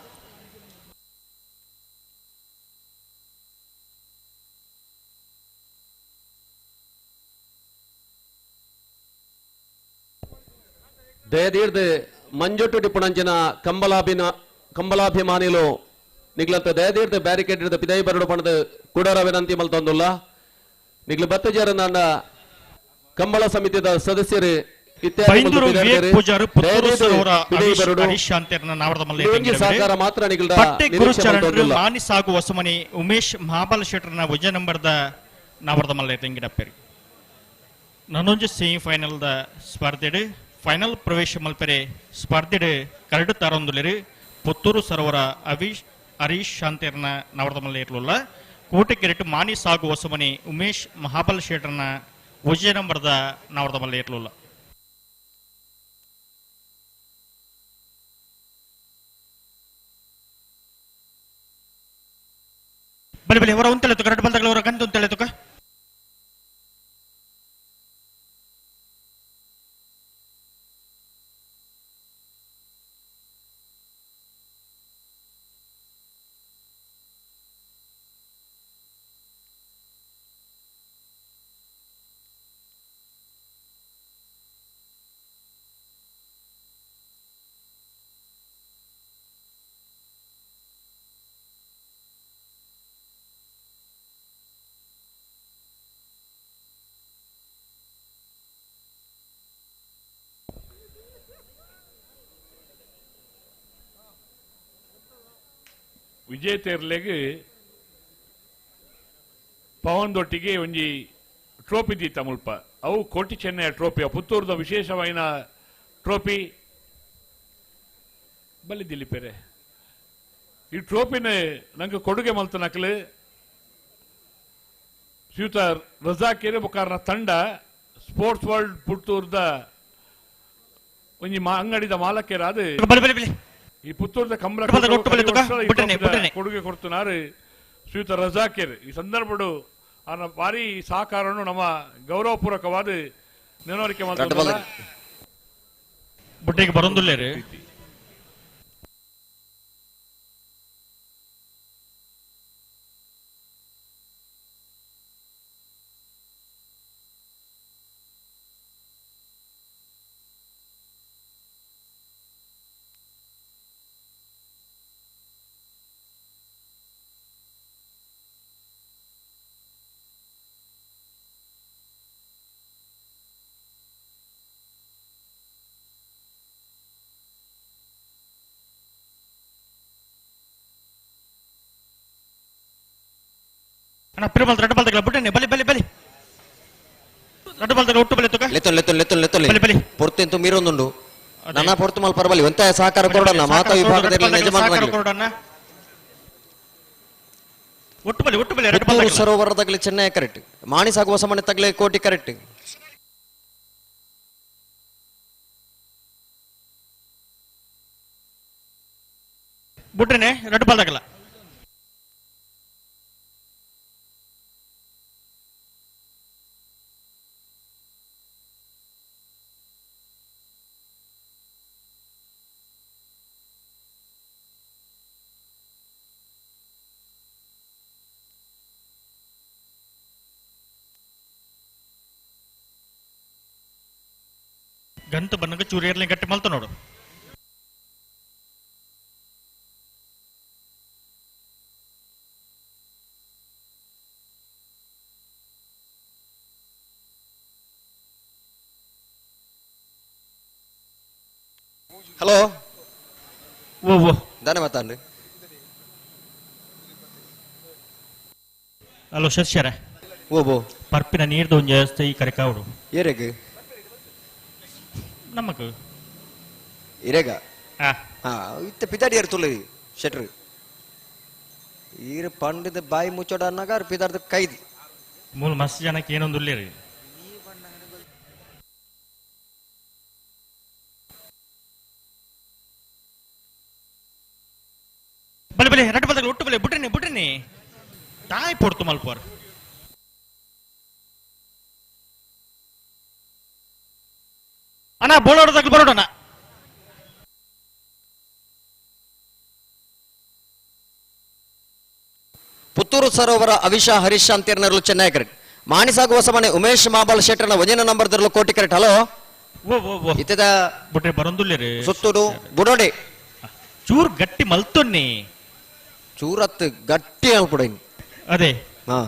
ದಯದೀರ್ದ ಮಂಜೊಟ್ಟು ಟಿಪ್ಪುಣಂಚಿನ ಕಂಬಲಾಭಿಮಾನಿಲು ನಿಗ್ಲಂತ ದಯದೀರ್ದ ಬ್ಯಾರಿಕೇಡ್ ಹಿಡಿದ ಪಿದೈ ಬರಡು ಪಣದ ಕುಡರ ವಿನಂತಿ ಮಲ್ತೊಂದುಲ್ಲ. ನಿಗ್ಲು ಬತ್ತಜಾರ ನನ್ನ ಕಂಬಳ ಸಮಿತಿದ ಸದಸ್ಯರು ಬೈಂದೂರು ವಿವೇಕ್ ಪೂಜಾರು ಪುತ್ತೂರು ಸರೋವರ ಹರೀಶ್ ಶಾಂತಿಯರ್ನ ನಾವರದ ಮಲ್ಲೆ ಸಹಕಾರ ಮಾತ್ರ ನಿಗಲ್ದ ಪಟ್ಟೆ ಗುರುಚರಣರು ಮಾನಿ ಸಾಗು ಹೊಸಮನಿ ಉಮೇಶ್ ಮಹಾಬಲ ಶೆಟ್ಟರ್ನ ಉಜ್ಜ ನಂಬರ್ದ ನಾವರದ ಮಲ್ಲೆ ತೆಂಗಿಡಪ್ಪೇರಿ. ನನ್ನೊಂಜಿ ಸೆಮಿಫೈನಲ್ದ ಸ್ಪರ್ಧೆಡು ಫೈನಲ್ ಪ್ರವೇಶ ಮಲ್ಪೆರೆ ಸ್ಪರ್ಧೆಡು ಕರಡು ತಾರೊಂದುಲಿರು ಪುತ್ತೂರು ಸರೋವರ ಅವಿಶ್ ಹರೀಶ್ ಶಾಂತಿಯರ್ನ ನವರದ ಮಲ್ಲೆ ಇರಲಿಲ್ಲ. ಕೋಟೆ ಕೆರೆಟು ಮಾನಿ ಸಾಗು ಹೊಸಮನಿ ಉಮೇಶ್ ಮಹಾಬಲ್ ಶೆಟ್ಟರ್ನ ಉಜ್ಜಯ ನಂಬರ್ದ ನವರದ ಮಲ್ಲೆ ಇರಲಿಲ್ಲ. ಬಲಿ ಬಲಿ ಹೊರ ಉಂತೆಳೆತು ಕರಡು ಬಲ್ದಾಗಲ ಹೊರ ಗಂಧ ಉಂತೆಳೆತುಕ. ವಿಜೇತೆರ್ಲೆಗ್ ಪವನ್ ದೊಟ್ಟಿಗೆ ಒಂಜಿ ಟ್ರೋಫಿ ದೀತ ಮುಲ್ಪ. ಅವು ಕೋಟಿ ಚೆನ್ನಯ ಟ್ರೋಫಿ, ಪುತ್ತೂರ್ದ ವಿಶೇಷವಾಯಿನ ಟ್ರೋಫಿ. ಬಲ್ಲಿ ದಿಲೀಪೆರೆ, ಈ ಟ್ರೋಫಿನ ನಂಗೆ ಕೊಡುಗೆ ಮಲ್ತನಕ್ಲು ಶ್ರೀಯುತ ರಜಾಕ್ ಬೊಕ್ಕಾರನ ತಂಡ ಸ್ಪೋರ್ಟ್ಸ್ ವರ್ಲ್ಡ್ ಪುತ್ತೂರ್ದ ಒಂಜಿ ಅಂಗಡಿದ ಮಾಲಕರಾದ ಈ ಪುತ್ತೂರ್ದ ಕಂಬಳ ಕೊಡುಗೆ ಕೊಡ್తున్నారు ಶ್ರೀಯುತ ರಜಾಕೇರ್. ಈ ಸಂದರ್ಭಡು ಆನ ಭಾರಿ ಸಹಕಾರವನ್ನು ನಮ್ಮ ಗೌರವಪೂರ್ವಕವಾದ ನೆನವರಿಕೆ ಮಾಡ್ತಾರೆ. ಬುಟ್ಟಿಗೆ ಬರೊಂದುಲ್ಲೇರು ಅಣ್ಣ ಪಿರುಮಲ್ ರಡ್ಡು ಬಾಲ್ ತಗಲ ಬುಟ್ಟನೆ ಬಲಿ ಬಲಿ ಬಲಿ ರಡ್ಡು ಬಾಲ್ ತಗಲ ಒಟ್ಟು ಬಲಿ ತುಕ ಲೆತ್ತೊನ್ ಲೆತ್ತೊನ್ ಲೆತ್ತೊನ್ ಲೆತ್ತೊನ್ ಬಲಿ ಬಲಿ ಪೊರ್ತೆಂತು ಮೀರೊಂದುಂಡು ನನ್ನ ಪೊರ್ತು ಮಲ್ ಪರಬಲಿ ಒಂತ ಸಹಕಾರ ಕೊರಡನ್ನ ಮಾತಾ ವಿಭಾಗದಲ್ಲಿ ಯಜಮಾನರಾಗಲಿ ಕೊರಡನ್ನ ಒಟ್ಟು ಬಲಿ ಒಟ್ಟು ಬಲಿ ರಡ್ಡು ಬಾಲ್ ಸರೋವರದಾಗಲಿ ಚೆನ್ನೈ ಕರೆಕ್ಟ್ ಮಾಣಿ ಸಾಗುವ ಸಮಯ ತಗಲೆ ಕೋಟಿ ಕರೆಕ್ಟ್ ಬುಟ್ಟನೆ ರಡ್ಡು ಬಾಲ್ ತಗಲ ಗಂತು ಬನ್ನಗ ಚೂರಿಯರ್ಲಿ ಗಟ್ಟಿ ಮಲ್ತ ನೋಡು. ಹಲೋ ಓ ಓ ಧನ್ಯವಾದ. ಹಲೋ ಶಸ್ಯರ ಓ ಬೋ ಪರ್ಪಿನ ನೀರ್ದ ಒಂಜಿ ವ್ಯವಸ್ಥೆ ಈ ಕರೆಕಾವಡು ಏರೆಗ್ ನಮಕ್ ಇರೇಗ ಹಾ ಇತ್ತೆ ಪಿದಾಡಿಯರ್ ತುಳಿ ಶೆಟ್ರು ಈರ್ ಪಂಡಿದ ಬಾಯಿ ಮುಚ್ಚೋಡ ಅನ್ನಾಗ ಪಿದಾರ್ದ ಕೈದಿ ಮೂಲ ಮಸ್ತ್ ಜನಕ್ಕೆ ಏನೊಂದು ಉಲ್ಲೇರಿ ಬಲೆ ಬಲೆ ರಡ್ಡು ಬಲ್ದಾಗ ಒಟ್ಟು ಬಲೆ ಬುಟ್ರಿನಿ ಬುಟ್ರಿನಿ ತಾಯಿ ಪೊಡ್ತು ಮಲ್ಪೋರ್ ಅಣ್ಣ ಬೋಳೋಡದಾಗ ಬರೋಡಣ ಪುತ್ತೂರು ಸರೋವರ ಅವಿಶಾ ಹರೀಶ್ ಅಂತೇರ್ನರ್ಲು ಚೆನ್ನೈ ಕರೆಕ್ಟ್ ಮಾಣಿಸಾಗುವ ಸಮನೆ ಉಮೇಶ್ ಮಾಬಲ್ ಶೆಟ್ಟರ್ನ ವಜನ ನಂಬರ್ ದರ್ಲು ಕೋಟಿ ಕರೆಕ್ಟ್. ಹಲೋ ಇತ್ತದ ಬುಟ್ರೆ ಬರೊಂದುಲ್ಲೇರಿ ಸುತ್ತೂರು ಬುಡೋಡೆ ಚೂರ್ ಗಟ್ಟಿ ಮಲ್ತೊನ್ನಿ ಚೂರತ್ ಗಟ್ಟಿ ಅನ್ಕೊಡೈನಿ ಅದೇ ಹಾ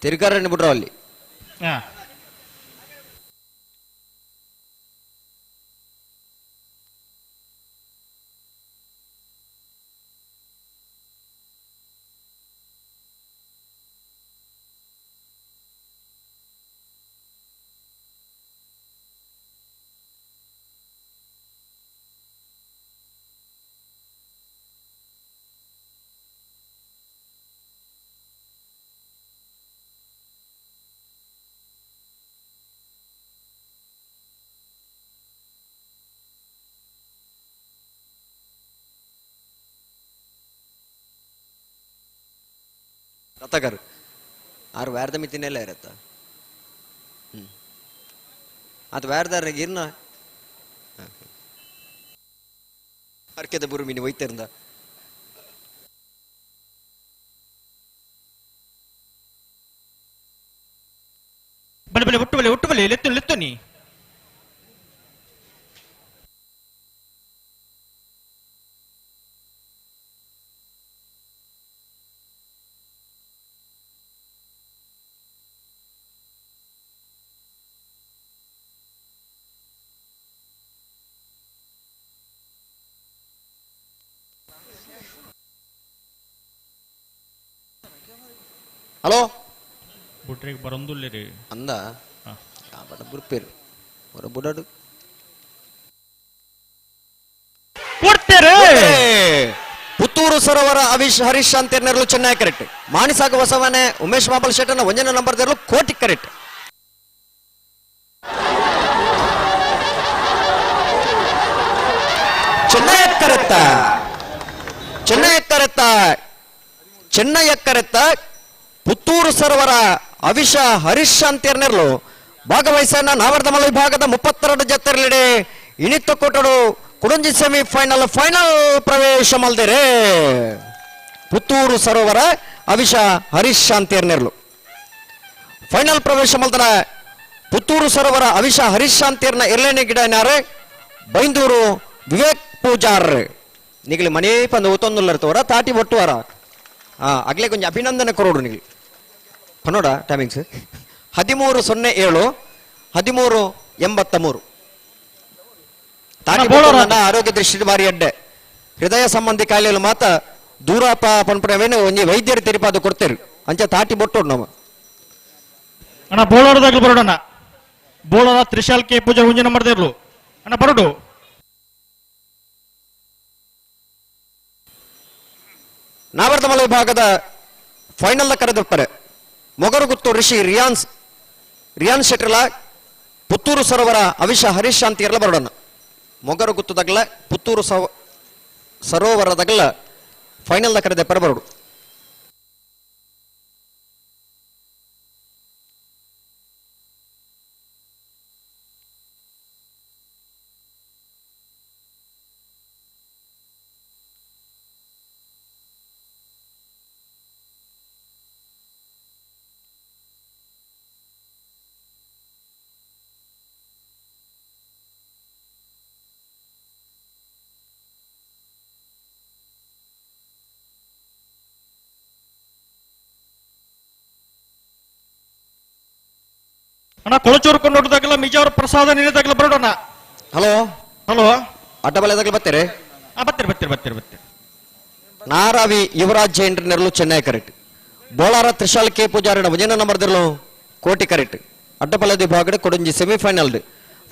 ತಿರ್ಗಾರಣ್ಣ ಬಿಡ್ರ ಅಲ್ಲಿ ಹಾ ರಥಕರ್ ಆರು ವ್ಯಾರ್ದ ಮಿತಿನೆಲ್ಲ ಇರತ್ತ ಹ್ಮ್ ಅದು ವ್ಯಾರ್ದಾರ ಇರ್ನ ಅರ್ಕೆದ ಬುರು ಮೀನು ಒಯ್ತಿರಂದ ಬಲೆ ಬಲೆ ಒಟ್ಟು ಬಲೆ ಒಟ್ಟು ಬಲೆ ಲೆತ್ತು ಲೆತ್ತು ನೀ ಹಲೋ ಬುಟ್ರಿಗೆ ಬರೊಂದುಲ್ಲೇರಿ ಅಂದ ಬಡ ಬುಡ್ಪೇರು ಹೊರ ಬುಡಡು ಕೊಡ್ತೇರೆ ಪುತ್ತೂರು ಸರೋವರ ಅವಿಶ್ ಹರೀಶ್ ಅಂತೇರ್ನೆರಲು ಚೆನ್ನೈ ಕರೆಕ್ಟ್ ಮಾಣಿಸಾಗ ಹೊಸವನೆ ಉಮೇಶ್ ಮಾಬಲ್ ಶೆಟ್ಟನ ಒಂಜನ ನಂಬರ್ ದೇರಲು ಕೋಟಿ ಕರೆಕ್ಟ್ ಚೆನ್ನೈ ಕರೆತ್ತ ಚೆನ್ನೈ ಕರೆತ್ತ ಚೆನ್ನೈ ಕರೆತ್ತ ಪುತ್ತೂರು ಸರೋವರ ಅವಿಶ ಹರೀಶ್ ಅಂತೇರ್ನೆರಲು ಭಾಗವಹಿಸನ ನಾವರ್ದಮಲ ವಿಭಾಗದ 32 ಜತ್ತರಲಿಡೆ ಇಣಿತ್ತ ಕೊಟ್ಟಡು ಕುಡಂಜಿ ಸೆಮಿ ಫೈನಲ್ ಫೈನಲ್ ಪ್ರವೇಶ ಮಲ್ದಿರೆ ಪುತ್ತೂರು ಸರೋವರ ಅವಿಶ ಹರೀಶ್ ಶಾಂತಿಯರ್ನೆರ್ಲು ಫೈನಲ್ ಪ್ರವೇಶ ಮಲ್ದನ ಪುತ್ತೂರು ಸರೋವರ ಅವಿಶ ಹರೀಶ್ ಶಾಂತಿಯರ್ನ ಎರ್ಲೇನೆ ಗಿಡನಾರೆ ಬೈಂದೂರು ವಿವೇಕ್ ಪೂಜಾರ್ ನಿಗಲಿ ಮನೇ ಪಂದ ಒತ್ತೊಂದುಲ್ಲರ್ತವರ ತಾಟಿ ಒಟ್ಟುವಾರ ಅಗ್ಲೇ ಕೊಂಚ ಅಭಿನಂದನೆ ಕೊರೋಡು ನಿಗಲಿ ಪನ್ನೋಡ ಟೈಮಿಂಗ್ಸ್ 13:07 13:83 ತಾಟಿ ಬೊಟ್ಟುವರನ್ನ ಆರೋಗ್ಯ ದೃಷ್ಟಿ ಬಾರಿ ಅಡ್ಡೆ ಹೃದಯ ಸಂಬಂಧಿ ಕಾಯಿಲೆಗಳು ಮಾತ ದೂರಪ್ಪ ಪನ್ಪುನವೇನು ಒಂಜಿ ವೈದ್ಯರು ತೆರಿಪಾದ ಕೊಡ್ತೇರು ಅಂಚ ತಾಟಿ ಬೊಟ್ಟೋಡು ನಮ್ಮ ಅಣ್ಣ ಬೋಳಾರದಾಗ್ಲು ಬರೋಣ ಬೋಳಾರ ತ್ರಿಶಾಲ್ ಕೆ ಪೂಜಾರ್ ಒಂಜಿ ನಂಬರ್ ದೇರ್ಲು ಅಣ್ಣ ಬರೋಡು ನಾವರ್ದಮಲ ವಿಭಾಗದ ಫೈನಲ್ ಕರೆದಿರ್ತಾರೆ ಮೊಗರುಗುತ್ತು ಋಷಿ ರಿಯಾನ್ ಶೆಟ್ರಲ ಪುತ್ತೂರು ಸರೋವರ ಅವಿಶ ಹರೀಶ್ ಶಾಂತಿ ಇರಲ ಬರೋಣ ಮೊಗರುಗುತ್ತದಗ್ಲ ಪುತ್ತೂರು ಸರೋವರದಗ್ಲ ಫೈನಲ್ ಕರೆದೆ ಬರೋಡು ಅಣ್ಣ ಕೊಳಚೂರು ಕೊಂಡೋಟದಾಗಲ್ಲ ಮಿಜಾವರ ಪ್ರಸಾದ ನಿಲದಾಗಲ್ಲ ಬರೋಣ ಹಲೋ ಹಲೋ ಅಡ್ಡಬಲದಾಗಲ ಬರ್ತಾರೆ ಬರ್ತೀರಿ ಬರ್ತೀರಿ ಬರ್ತೀರಿ ಬರ್ತೀರಿ ನಾರಾವಿ ಯುವರಾಜ್ ಜೈನ್ರನೆರಲು ಚೆನ್ನೈ ಕರೆಕ್ಟ್ ಬೋಳಾರ ತ್ರಿಶಾಲ್ ಕೆ ಪೂಜಾರಿನ ವಜನ ನಂಬರ್ದಿರಲು ಕೋಟಿ ಕರೆಕ್ಟ್ ಅಡ್ಡಪಲದ ವಿಭಾಗದ ಕೊಡಂಜಿ ಸೆಮಿಫೈನಲ್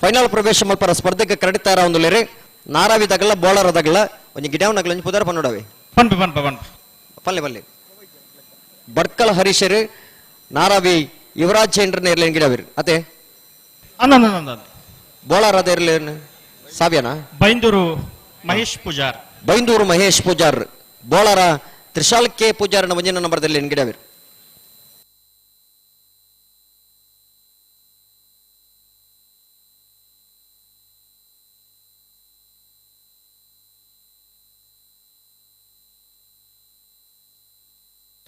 ಫೈನಲ್ ಪ್ರವೇಶ ಮಲ್ಪರ ಸ್ಪರ್ಧೆಗೆ ಕರೆಕ್ಟ್ ತಯಾರ ಒಂದು ನಾರಾವಿ ದಗಲ ಬೋಳಾರ ದಗಲ ಒಂಜಿ ಗಿಡವನಗಲ ಒಂಜಿ ಪುದಾರ ಪನ್ನೋಡವೆ ಪನ್ಪೆ ಪನ್ಪೆ ಪನ್ಪೆ ಪಲ್ಲೆ ಪಲ್ಲೆ ಬಡ್ಕಲ್ ಹರೀಶರು ನಾರಾವಿ ಯುವರಾಜ್ ಜೈನ್ರನ್ನ ಇರ್ಲೇನು ಗಿಡವಿರು ಅದೇ ಅಂದ ಬೋಳಾರ ಅದೇ ಇರ್ಲೇನು ಸಾವ್ಯನಾ ಬೈಂದೂರು ಮಹೇಶ್ ಪೂಜಾರ್ ಬೈಂದೂರು ಮಹೇಶ್ ಪೂಜಾರ್ ಬೋಳಾರ ತ್ರಿಶಾಲ್ ಕೆ ಪೂಜಾರನ ಒಂಜಿನ ನಂಬರ್ದಲ್ಲಿ ಗಿಡವಿರು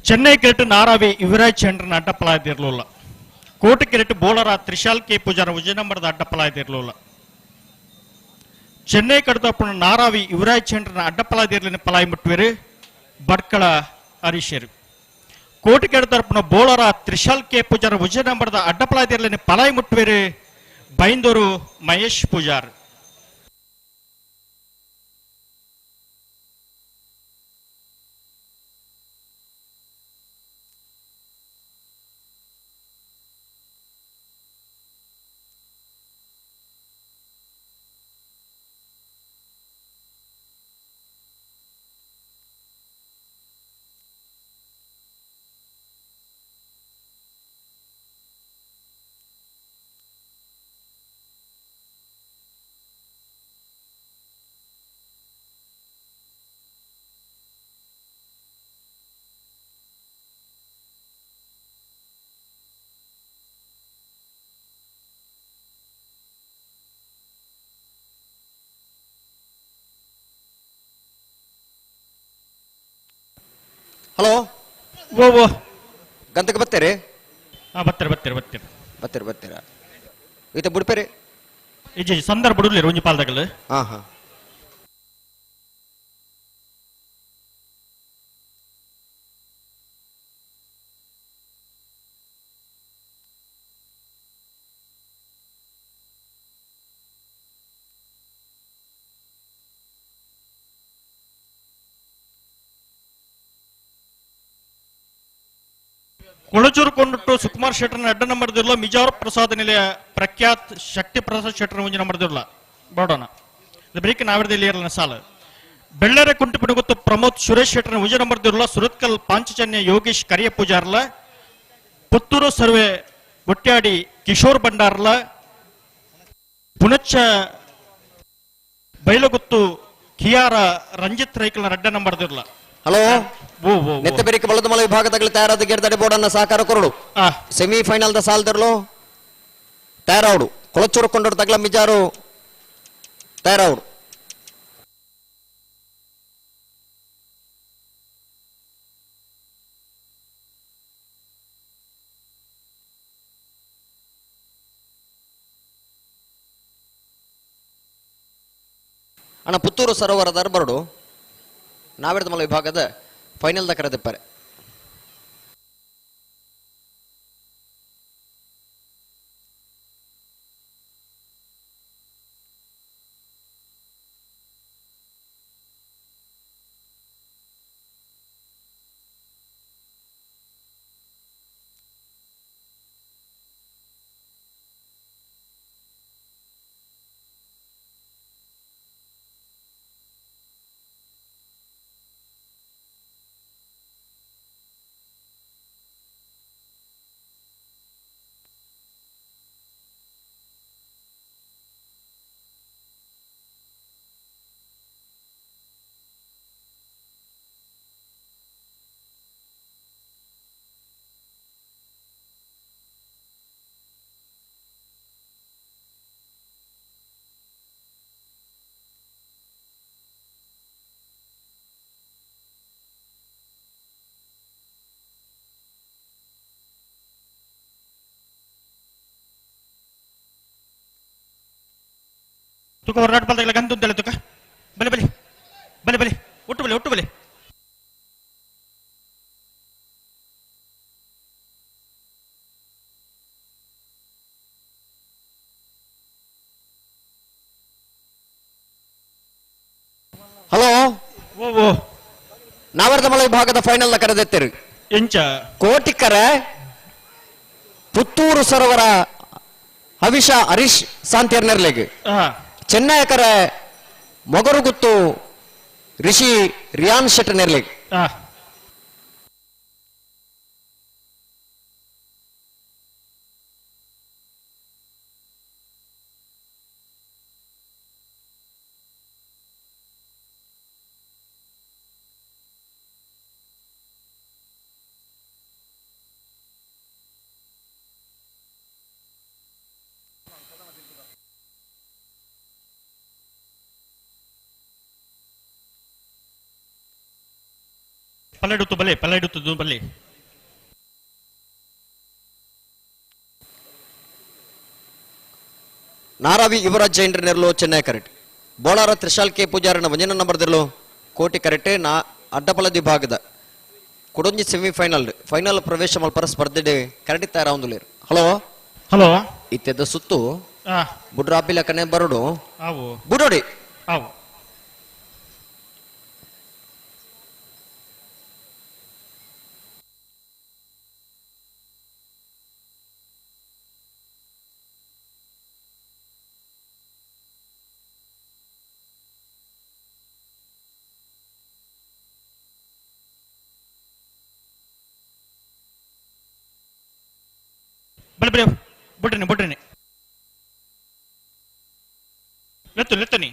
ಚೆನ್ನೈ ಕ್ರಿಕೆಟ್ ನಾರಾವಿ ಯುವರಾಜ್ ಚಂದ್ರನ ಅಡ್ಡಪ್ಪಲಾಯ್ದಿರ್ಲಿಲ್ಲ ಕೋಟಿ ಕ್ರಿಕೆಟ್ ಬೌಲರ ತ್ರಿಶಾಲ್ ಕೆ ಪೂಜಾರ ವಿಜಯ ನಂಬರ್ದ ಅಡ್ಡಪ್ಪಲಾಯ್ದಿರ್ಲಿಲ್ಲ ಚೆನ್ನೈ ಕಡದಪ್ಪನ ನಾರಾವಿ ಯುವರಾಜ್ ಚಂದ್ರನ ಅಡ್ಡಪ್ಪಲಾದಿರ್ಲಿನ ಪಲಾಯಿ ಮುಟ್ಟುವೆರು ಬಡ್ಕಳ ಹರೀಶರು ಕೋಟಿ ಕೆಡತರಪುನ ಬೌಲರ ತ್ರಿಶಾಲ್ ಕೆ ಪೂಜಾರ ವಿಜಯ ನಂಬರ್ದ ಅಡ್ಡಪ್ಪಲಾದಿರ್ಲಿನ ಪಲಾಯಿ ಮುಟ್ಟುವೆರು ಬೈಂದೂರು ಮಹೇಶ್ ಪೂಜಾರ್. ಹಲೋ ಓ ಓ ಗಂತಕ್ಕೆ ಬರ್ತೀರಿ? ಬರ್ತೀರಿ ಬರ್ತೀರಿ ಬರ್ತೀರಿ ಬರ್ತೀರಿ ಬರ್ತೀರಾ ಈತ ಬುಡ್ಪೇರಿ ಇಜ್ಜಿ ಸಂದರ್ಭ ಬಿಡುಲಿ ಒಂಜಿ ಪಾಲ್ದಾಗಲ್. ಹಾ ಹಾ ಕೊಳಚೂರು ಕೊಂಡುಟ್ಟು ಸುಕುಮಾರ್ ಶೆಟ್ಟರ್ನ ಎಡ್ಡ ನಂಬರ್ ದಿರ್ಲ ಮಿಜಾರ್ ಪ್ರಸಾದ್ ನಿಲಯ ಪ್ರಖ್ಯಾತ್ ಶಕ್ತಿ ಪ್ರಸಾದ್ ಶೆಟ್ಟರ್ನ ಒಂಜಿ ನಂಬರ್ ದಿರ್ಲ ಬರೋಣ ಬ್ರೇಕ್ ನಾವಿರದಲ್ಲಿ ಇರಲ್ಲ ಸಾಲ ಬೆಳ್ಳರೆ ಕುಂಟು ಗೊತ್ತು ಪ್ರಮೋದ್ ಸುರೇಶ್ ಶೆಟ್ಟರ್ನ ಒಂಜಿ ನಂಬರ್ ದಿರ್ಲ ಸುರತ್ಕಲ್ ಪಾಂಚಜನ್ಯ ಯೋಗೇಶ್ ಕರಿಯ ಪೂಜಾರ್ಲ ಪುತ್ತೂರು ಸರ್ವೆ ಒಟ್ಟಾಡಿ ಕಿಶೋರ್ ಭಂಡಾರ್ಲ ಪುಣಚ್ಚ ಬೈಲಗುತ್ತು ಕಿಯಾರ ರಂಜಿತ್ ರೈಕಲ್ನ ರಡ್ಡ ನಂಬರ್ ದಿರ್ಲ. ಹಲೋ, ನೆತ್ತಬೆರಿಕೆ ಬಲದಮಲ ವಿಭಾಗದಲ್ಲಿ ತಯಾರಾದ ಗೆರ್ದಡೆ ಬೋರ್ಡ್ ಅನ್ನ ಸಹಕಾರ ಕೊರಡು. ಸೆಮಿಫೈನಲ್ the ಸಾಲ್ದರ್ಲು ತಯಾರಾవుಡು. ಕೊಳಚೂರು ಕೊಂಡೋಡು ತಗ್ಲ ಮಿಜಾರು ತಯಾರಾవుಡು. ಅಣ್ಣ ಪುತ್ತೂರು ಸರೋವರದ ಬರಡು ನಾವೆಡ್ದಮಲ ವಿಭಾಗದ ಫೈನಲ್ the ಕರೆದಿಪ್ಪಾರೆ. ತುಕ ಹೊರನಾಟ ಬಲ್ದಾಗಲ ಗಂದು ಅಂತೇಳಿ ತುಕ ಬಲೆ ಬಲೆ ಬಲೆ ಬಲೆ ಒಟ್ಟು ಬಲೆ ಒಟ್ಟು ಬಲೆ. ಹಲೋ, ಓ ನಾವರ್ದಮಲ ವಿಭಾಗದ ಫೈನಲ್ ಕರೆದೆತ್ತಿರು. ಎಂಚ ಕೋಟಿಕರ ಪುತ್ತೂರು ಸರೋವರ ಹವಿಷ ಹರೀಶ್ ಸಾಂತಿಯರ್ನೆರ್ಲೆಗ್, ಚೆನ್ನಯಕರ ಮೊಗರುಗುತ್ತು ರಿಷಿ ರಿಯಾನ್ ಶೆಟ್ಟನೆರ್ಲೆಗ್. ಪಲ್ಲಡುತ್ತು ಬಲೆ ಪಲ್ಲಡುತ್ತು ಬಲೆ. ನಾರಾವಿ ಯುವರಾಜ್ ಜೈನ್ರ ನೆರಳು ಚೆನ್ನೈ ಕರೆಕ್ಟ್. ಬೋಳಾರ ತ್ರಿಶಾಲ್ ಕೆ ಪೂಜಾರನ ಒಂಜನ ನಂಬರ್ ದಿರ್ಲು ಕೋಟಿ ಕರೆಕ್ಟ್. ನಾ ಅಡ್ಡಪಲದಿ ಭಾಗದ ಕುಡೊಂಜಿ ಸೆಮಿಫೈನಲ್ ಫೈನಲ್ ಪ್ರವೇಶ ಮಲ್ಪರ ಸ್ಪರ್ಧೆ ಕರೆಕ್ಟ್ ತಯಾರಾವಂದುಲೇರು. ಹಲೋ ಹಲೋ, ಇತ್ತೆದ ಸುತ್ತು ಬುಡ್ರಾಪಿಲ ಕನೆ ಬರಡು ಬುಡೋಡಿ. ಬಲೆ ಬಲೆ ಬುಡ್ರಿನಿ ಬುಡ್ರಿನಿ ಲೆತ್ತು ಲೆತ್ತನಿ.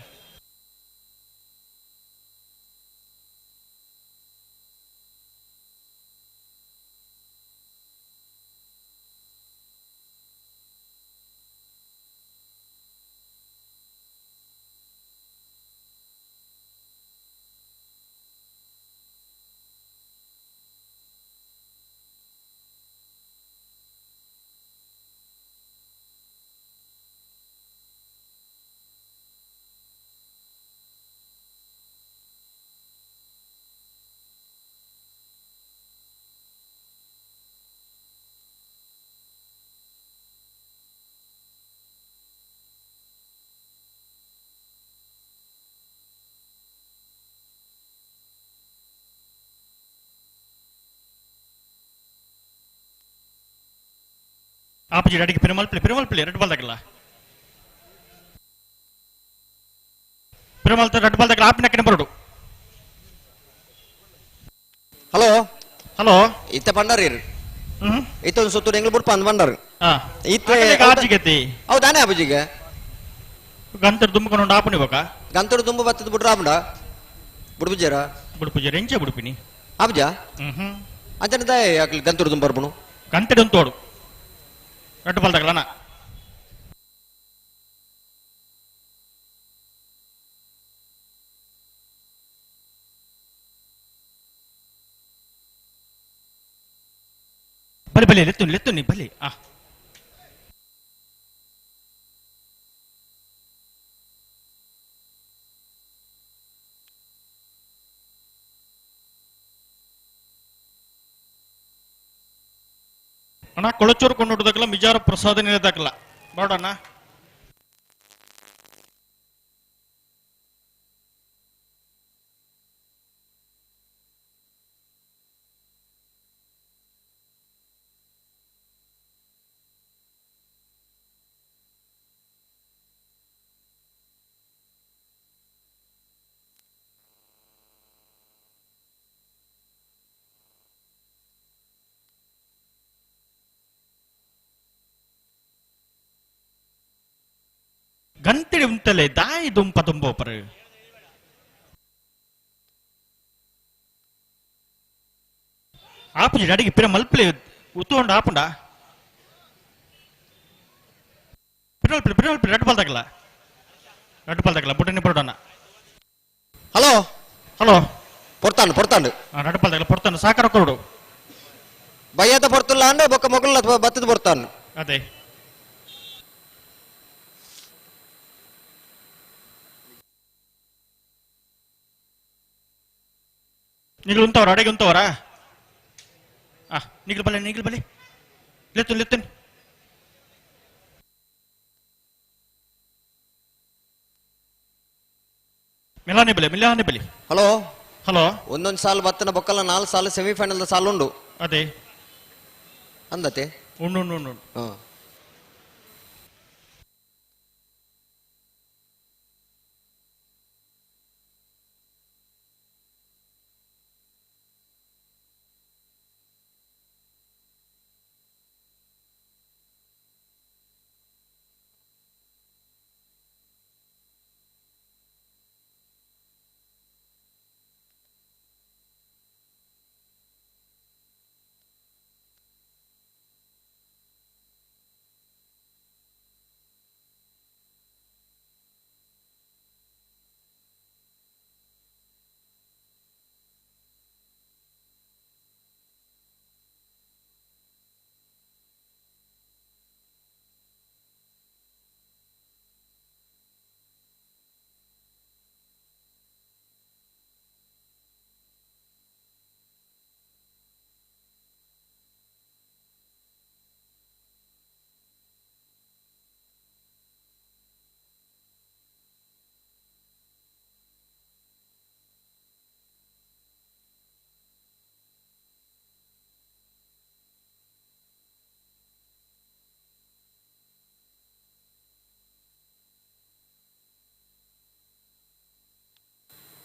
ಆಪುಜಿ ಅಡಿಗೆ ಪಿರಮಲ್ಪಲೆ ಪಿರಮಲ್ಪಲೆ ರೆಡ್ ಬಾಲ್ ತಗಲ ಪಿರಮಲ್ ರೆಡ್ ಬಾಲ್ ತಗಲ ಆಪಿನಕ್ಕೆ ಬರೋಡು. ಹಲೋ ಹಲೋ ಇತ್ತೆ ಪಂಡಾರಿ ಇತ್ತೊಂದು ಸುತ್ತೂರು ಎಂಗ್ಲು ಬುಡ್ಪ ಅಂದ್ ಬಂಡಾರು ಇತ್ತೆ ಆಜಿಗೆತ್ತಿ ಹೌದಾನೆ ಆಪುಜಿಗೆ ಗಂತರು ದುಂಬಕೊಂಡು ಆಪುನಿ ಬೊಕ ಗಂತರು ದುಂಬು ಬತ್ತದ ಬುಡ್ರ ಆಪುಂಡ ಬುಡ್ಪುಜೇರ ಬುಡ್ಪುಜೇರ ಎಂಚ ಬುಡ್ಪಿನಿ ಆಪುಜ ಅಂಚನೆ ದಾಯ ಅಕ್ಲು ಗಂತರು ದುಂಬು ಬರ್ಪುನು ಗಂತರು ತೋಡು ರಡ್ಡು ಬಾಲ್ ತಗಲನ ಬಲಿ ಬಲಿ ಲೆತ್ತುನಿ ಲೆತ್ತುನಿ ಬಲಿ ಆ ಅಣ್ಣ ಕೊಳಚೂರು ಕೊಂಡೋದಕ್ಕಲ್ಲ ಮಿಜಾರ ಪ್ರಸಾದ ನಿಲದಕ್ಕಲ್ಲ ನೋಡಣ್ಣ. ಗಂತಿಡಿ ಉಂತಲೆ ದಾಯಿ ದುಂಪ ದುಂಬೋಪರು ಆಪುಜಿ ಅಡಿಗೆ ಪಿರ ಮಲ್ಪಲೆ ಉತ್ತುಂಡ ಆಪುಂಡ ಪಿರಲ್ಪಲೆ ಪಿರಲ್ಪಲೆ ರೆಡ್ ಬಾಲ್ ತಗಲ ರೆಡ್ ಬಾಲ್ ತಗಲ ಬುಡನೆ ಬರೋಣ. ಹಲೋ ಹಲೋ ಪೊರ್ತಾಂಡು ಪೊರ್ತಾಂಡು ರೆಡ್ ಬಾಲ್ ತಗಲ ಪೊರ್ತಾಂಡು ಸಾಕಾರ ಕೊರಡು ಬಯ್ಯದ ಪೊರ್ತುಲ್ಲ ಅಂದ್ರೆ ಬೊಕ್ಕ ಮೊಗಲ ಬತ್ತದ ಪೊರ್ತಾನು. ಅದೇ ನಿಗ್ಲು ಉಂತವರ ಅಡೆಗೆ ಉಂತವರಾ? ಆ ನಿಗ್ಲು ಬಲೆ ನಿಗ್ಲು ಬಲೆ ಲೆತ್ತುನ್ ಲೆತ್ತುನ್ ಮಿಲಾನೆ ಬಲೆ ಮಿಲಾನೆ ಬಲೆ. ಹಲೋ ಹಲೋ ಒಂದೊಂದು ಸಾಲು ಬತ್ತನ ಬೊಕ್ಕಲ್ಲ 4 ಸಾಲು ಸೆಮಿಫೈನಲ್ ಸಾಲು ಉಂಡು. ಅದೇ ಅಂದತೆ ಉಂಡು ಉಂಡು ಉಂಡು.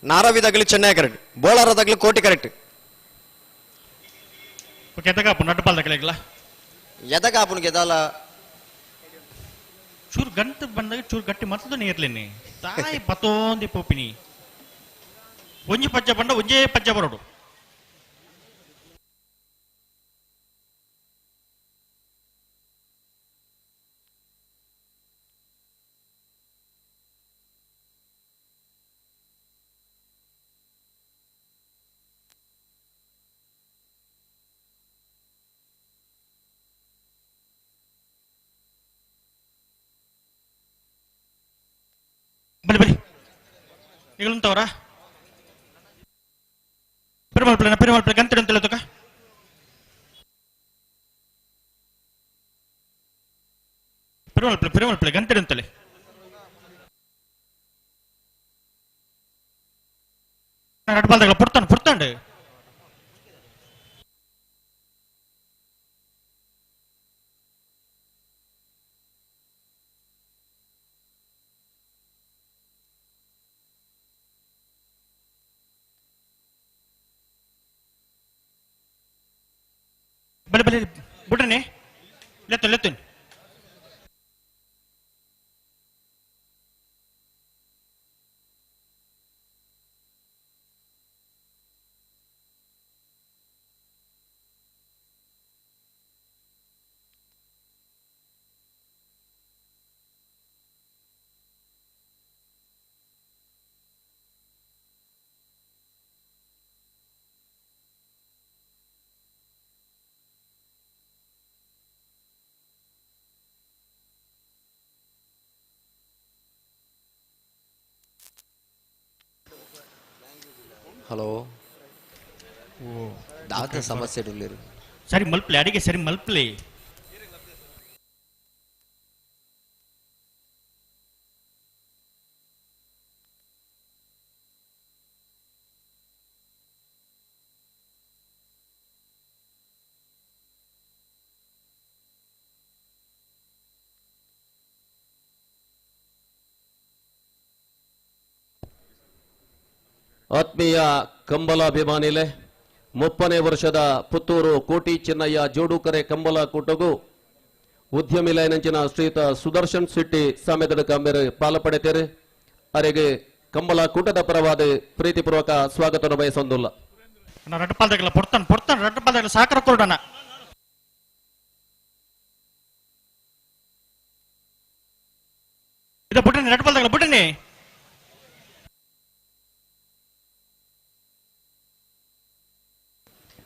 ನಾರವಿದಾಗಲಿ ಚೆನ್ನೈ ಕರೆಕ್ಟ್, ಬೋಳಾರದಾಗಲಿ ಕೋಟಿ ಕರೆಕ್ಟ್. ಎದಗಾಪು ನಡ್ಪಾಲ್ ದಗಲಿಗ್ಲ ಎದಗಾಪುನ ಗೆದಾಲ ಚೂರು ಗಂಟು ಬಂದಾಗ ಚೂರು ಗಟ್ಟಿ ಮತ್ತದು ನೀರ್ಲಿನಿ ತಾಯಿ ಪತೋಂದಿ ಪೋಪಿನಿ ಒಂಜಿ ಪಜ್ಜ ಬಂಡ ಒಂಜೇ ಪಜ್ಜ ಬರೋಡು. ಬಲಿ ಬಲಿ ನಿಗಳುಂತವರಾ ಪೆರುಮಾಳ್ ಪ್ಲೇನ ಪೆರುಮಾಳ್ ಪ್ಲೇ ಗಂತಡಿ ಅಂತ ಹೇಳತಕ್ಕ ಪೆರುಮಾಳ್ ಪ್ಲೇ ಪೆರುಮಾಳ್ ಪ್ಲೇ ಗಂತಡಿ ಅಂತಲೇ ನಡ್ಬಾಲ್ದಾಗಲ ಪುಡ್ತಾನು ಪುಡ್ತಾಂಡು. ಬಲಿ ಬುಡ್ರನೆ ಲೆತ್ತು ಲೆತ್ತು ಹಲೋ ದಾದ ಸಮಸ್ಯೆ ಇರಲಿರು ಸರಿ ಮಲ್ಪ್ಲೆ ಅಡಿಗೆ ಸರಿ ಮಲ್ಪ್ಲೆ ಆತ್ಮೀಯ ಕಂಬಲಾಭಿಮಾನಿಲೆ 30ನೇ ವರ್ಷದ ಪುತ್ತೂರು ಕೋಟಿ ಚೆನ್ನಯ್ಯ ಜೋಡುಕರೆ ಕಂಬಲ ಕೂಟಗೂ ಉದ್ಯಮಿ ಲೈನಂಚಿನ ಶ್ರೀಯುತ ಸುದರ್ಶನ್ ಶೆಟ್ಟಿ ಸಾಮೆದಡಕ ಮೇರೆ ಪಾಲಪಡೆತೇರೆ ಅರೆಗೆ ಕಂಬಲ ಕೂಟದ ಪರವಾದ ಪ್ರೀತಿಪೂರ್ವಕ ಸ್ವಾಗತವನ್ನು ಬಯಸೊಂದುಲ್ಲ. ರಡ್ಡಪಾಲ್ದಾಗಲ್ಲ ಪೊಡ್ತಾನೆ ಪೊಡ್ತಾನೆ ರಡ್ಡಪಾಲ್ದಾಗಲ್ಲ ಸಾಕರ ಕೊಡೋಣ. ಇದು ಬುಡ್ಡನೆ ರಡ್ಡಪಾಲ್ದಾಗಲ್ಲ ಬುಡ್ಡನೆ.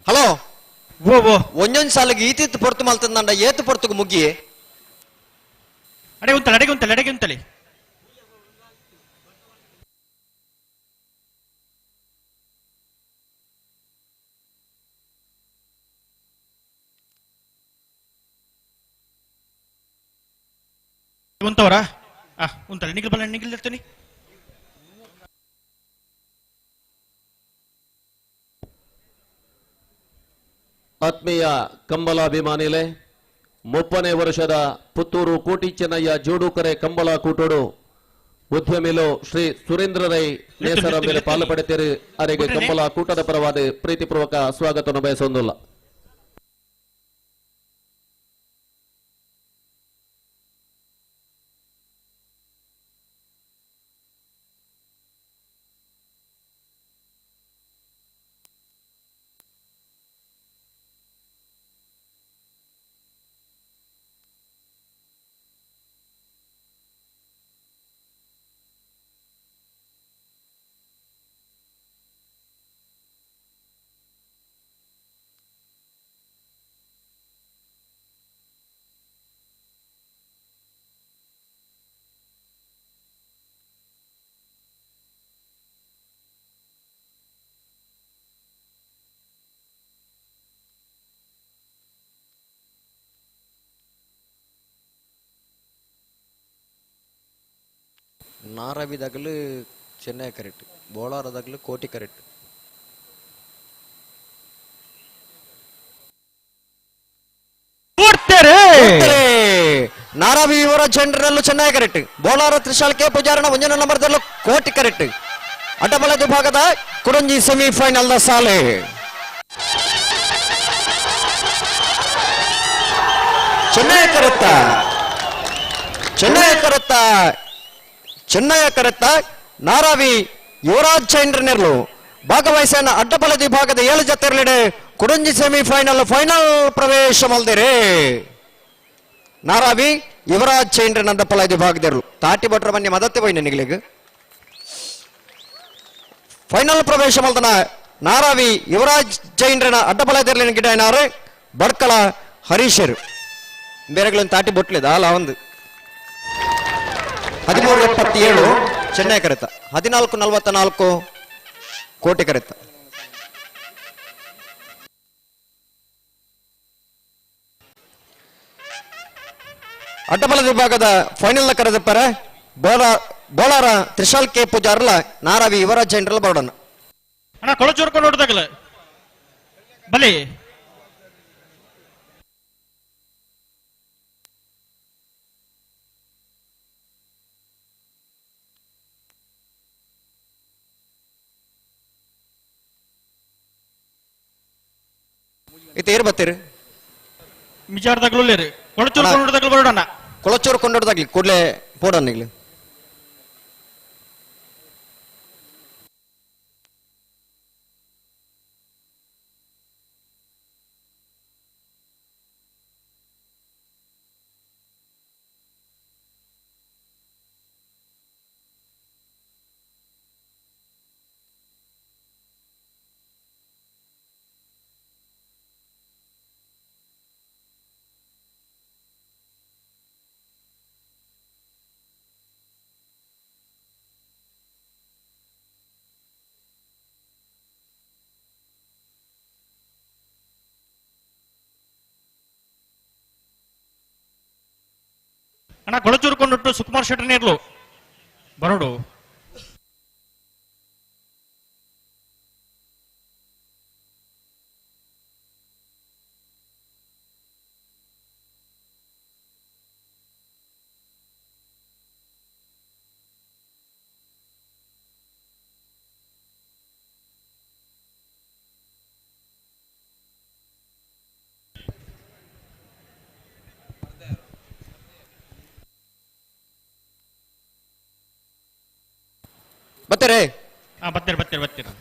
ಹಲೋ ಒಂದೊಂದು ಸಾಲಿಗೆ ಈತಿತ್ತು ಪೊರ್ತು ಮಲ್ತಂದ ಏತು ಪೊರ್ತುಗು ಮುಗ್ಗಿ ಅಡೆ ಉಂತಲೆ ಅಡೆಗೆ ಉಂತಲೆ ಅಡೆಗೆ ಉಂತಲೆ ಉಂತವರ ಆ ಉಂತಲೆ ನಿಗಿಲ್ ಬಲ್ಲ ನಿಗಿಲ್ ಇರ್ತೀನಿ. ಆತ್ಮೀಯ ಕಂಬಲಾಭಿಮಾನಿಲೆ 30ನೇ ವರ್ಷದ ಪುತ್ತೂರು ಕೋಟಿ ಚೆನ್ನಯ್ಯ ಜೋಡುಕರೆ ಕಂಬಲ ಕೂಟೋಡು ಉದ್ಯಮಿಲು ಶ್ರೀ ಸುರೇಂದ್ರ ರೈ ನೇಸರ ಮೇಲೆ ಪಾಲು ಪಡೆತೀರಿ ಅರೆಗೆ ಕಂಬಲ ಕೂಟದ ಪರವಾದ ಪ್ರೀತಿಪೂರ್ವಕ ಸ್ವಾಗತವನ್ನು ಬಯಸೊಂದುಲ್ಲ. ನಾರವಿದಾಗಲೂ ಚೆನ್ನೈ ಕರೆಕ್ಟ್, ಬೋಳಾರದಾಗಲೂ ಕೋಟಿ ಕರೆಕ್ಟ್. ನಾರಾವಿ ಇವರ ಜನರಲ್ಲೂ ಚೆನ್ನೈ ಕರೆಕ್ಟ್, ಬೋಳಾರ ತ್ರಿಶಾಲ್ ಕೆ ಪೂಜಾರನ ಒಂಜನ ನಂಬರ್ದಲ್ಲೂ ಕೋಟಿ ಕರೆಕ್ಟ್. ಅಡ್ಡಬಲ ವಿಭಾಗದ ಕುಡಂಜಿ ಸೆಮಿಫೈನಲ್ the ಸಾಲೆ. ಚೆನ್ನೈ ಕರೆತ್ತ, ಚೆನ್ನೈ ಕರೆತ್ತ, ಚೆನ್ನಯ ಕರೆತ್ತ ನಾರಾವಿ ಯುವರಾಜ್ ಚೈಂಡ್ರನೆರ್ಲು ಭಾಗವಹಿಸನ ಅಡ್ಡಬಲದ ವಿಭಾಗದ 7 ಜತೆರ್ಲೆಡೆ ಕುಡಂಜಿ ಸೆಮಿಫೈನಲ್ ಫೈನಲ್ ಪ್ರವೇಶ ಮಲ್ದಿರೆ. ನಾರಾವಿ ಯುವರಾಜ್ ಚೈಂಡ್ರನ್ ಅಡ್ಡಪಲ ವಿಭಾಗದಿರ್ಲು ತಾಟಿ ಭಟ್ರ ಬನ್ನಿ ಮದತ್ತೆ ಪೋಯಿ ನಿಗಲಿಗ್ ಫೈನಲ್ ಪ್ರವೇಶ ಮಲ್ದನ ನಾರಾವಿ ಯುವರಾಜ್ ಚೈಂಡ್ರನ ಅಡ್ಡಪಲ ಗಿಡ ಬಡ್ಕಳ ಹರೀಶರು ಬೇರೆಗಳನ್ನು ತಾಟಿ ಬೊಟ್ಲಿದ ಅಲ್ಲ ಒಂದು 13.77 ಚೆನ್ನೈ ಕರೆತ, 14.44 ಕೋಟಿ ಕರೆತ. ಅಡ್ಡಬಲ ವಿಭಾಗದ ಫೈನಲ್ ಕರೆದಪ್ಪರ ಬೋಳಾರ ತ್ರಿಶಾಲ್ ಕೆ ಪೂಜಾರ್ಲ ನಾರಾವಿ ಯುವರಾಜ್ ಜೈನ್ರಲ್ಲ ಬರೋಣ. ಅಣ್ಣ ಕೊಳಚೂರ್ಕೊಂಡು ನೋಡಿದಾಗಲ ಬಲಿ ಇತ್ತು ಏರ್ ಬತ್ತೀರಿ? ಮಿಜಾರ್ದಾಗ್ಲು ಉಲ್ಲೇರು ಕೊಳಚೂರು ಕೊಂಡೋಡ್ದಾಗ್ಲು ಬರೋಣ. ಕೊಳಚೂರು ಕೊಂಡೋಡ್ದಾಗ್ಲಿ ಕೂಡಲೇ ಪೋಡಣ್ಣ ಇಲ್ಲಿ. ಅಣ್ಣ ಕೊಳಚೂರು ಕೊಂಡೊಟ್ಟು ಸುಕುಮಾರ್ ಶೆಟ್ಟರ್ ಬರೋಡು. ಬತ್ತಾರೆ? ಬರ್ತೀರಿ ಬರ್ತೀರಿ ಬರ್ತೀರಿ.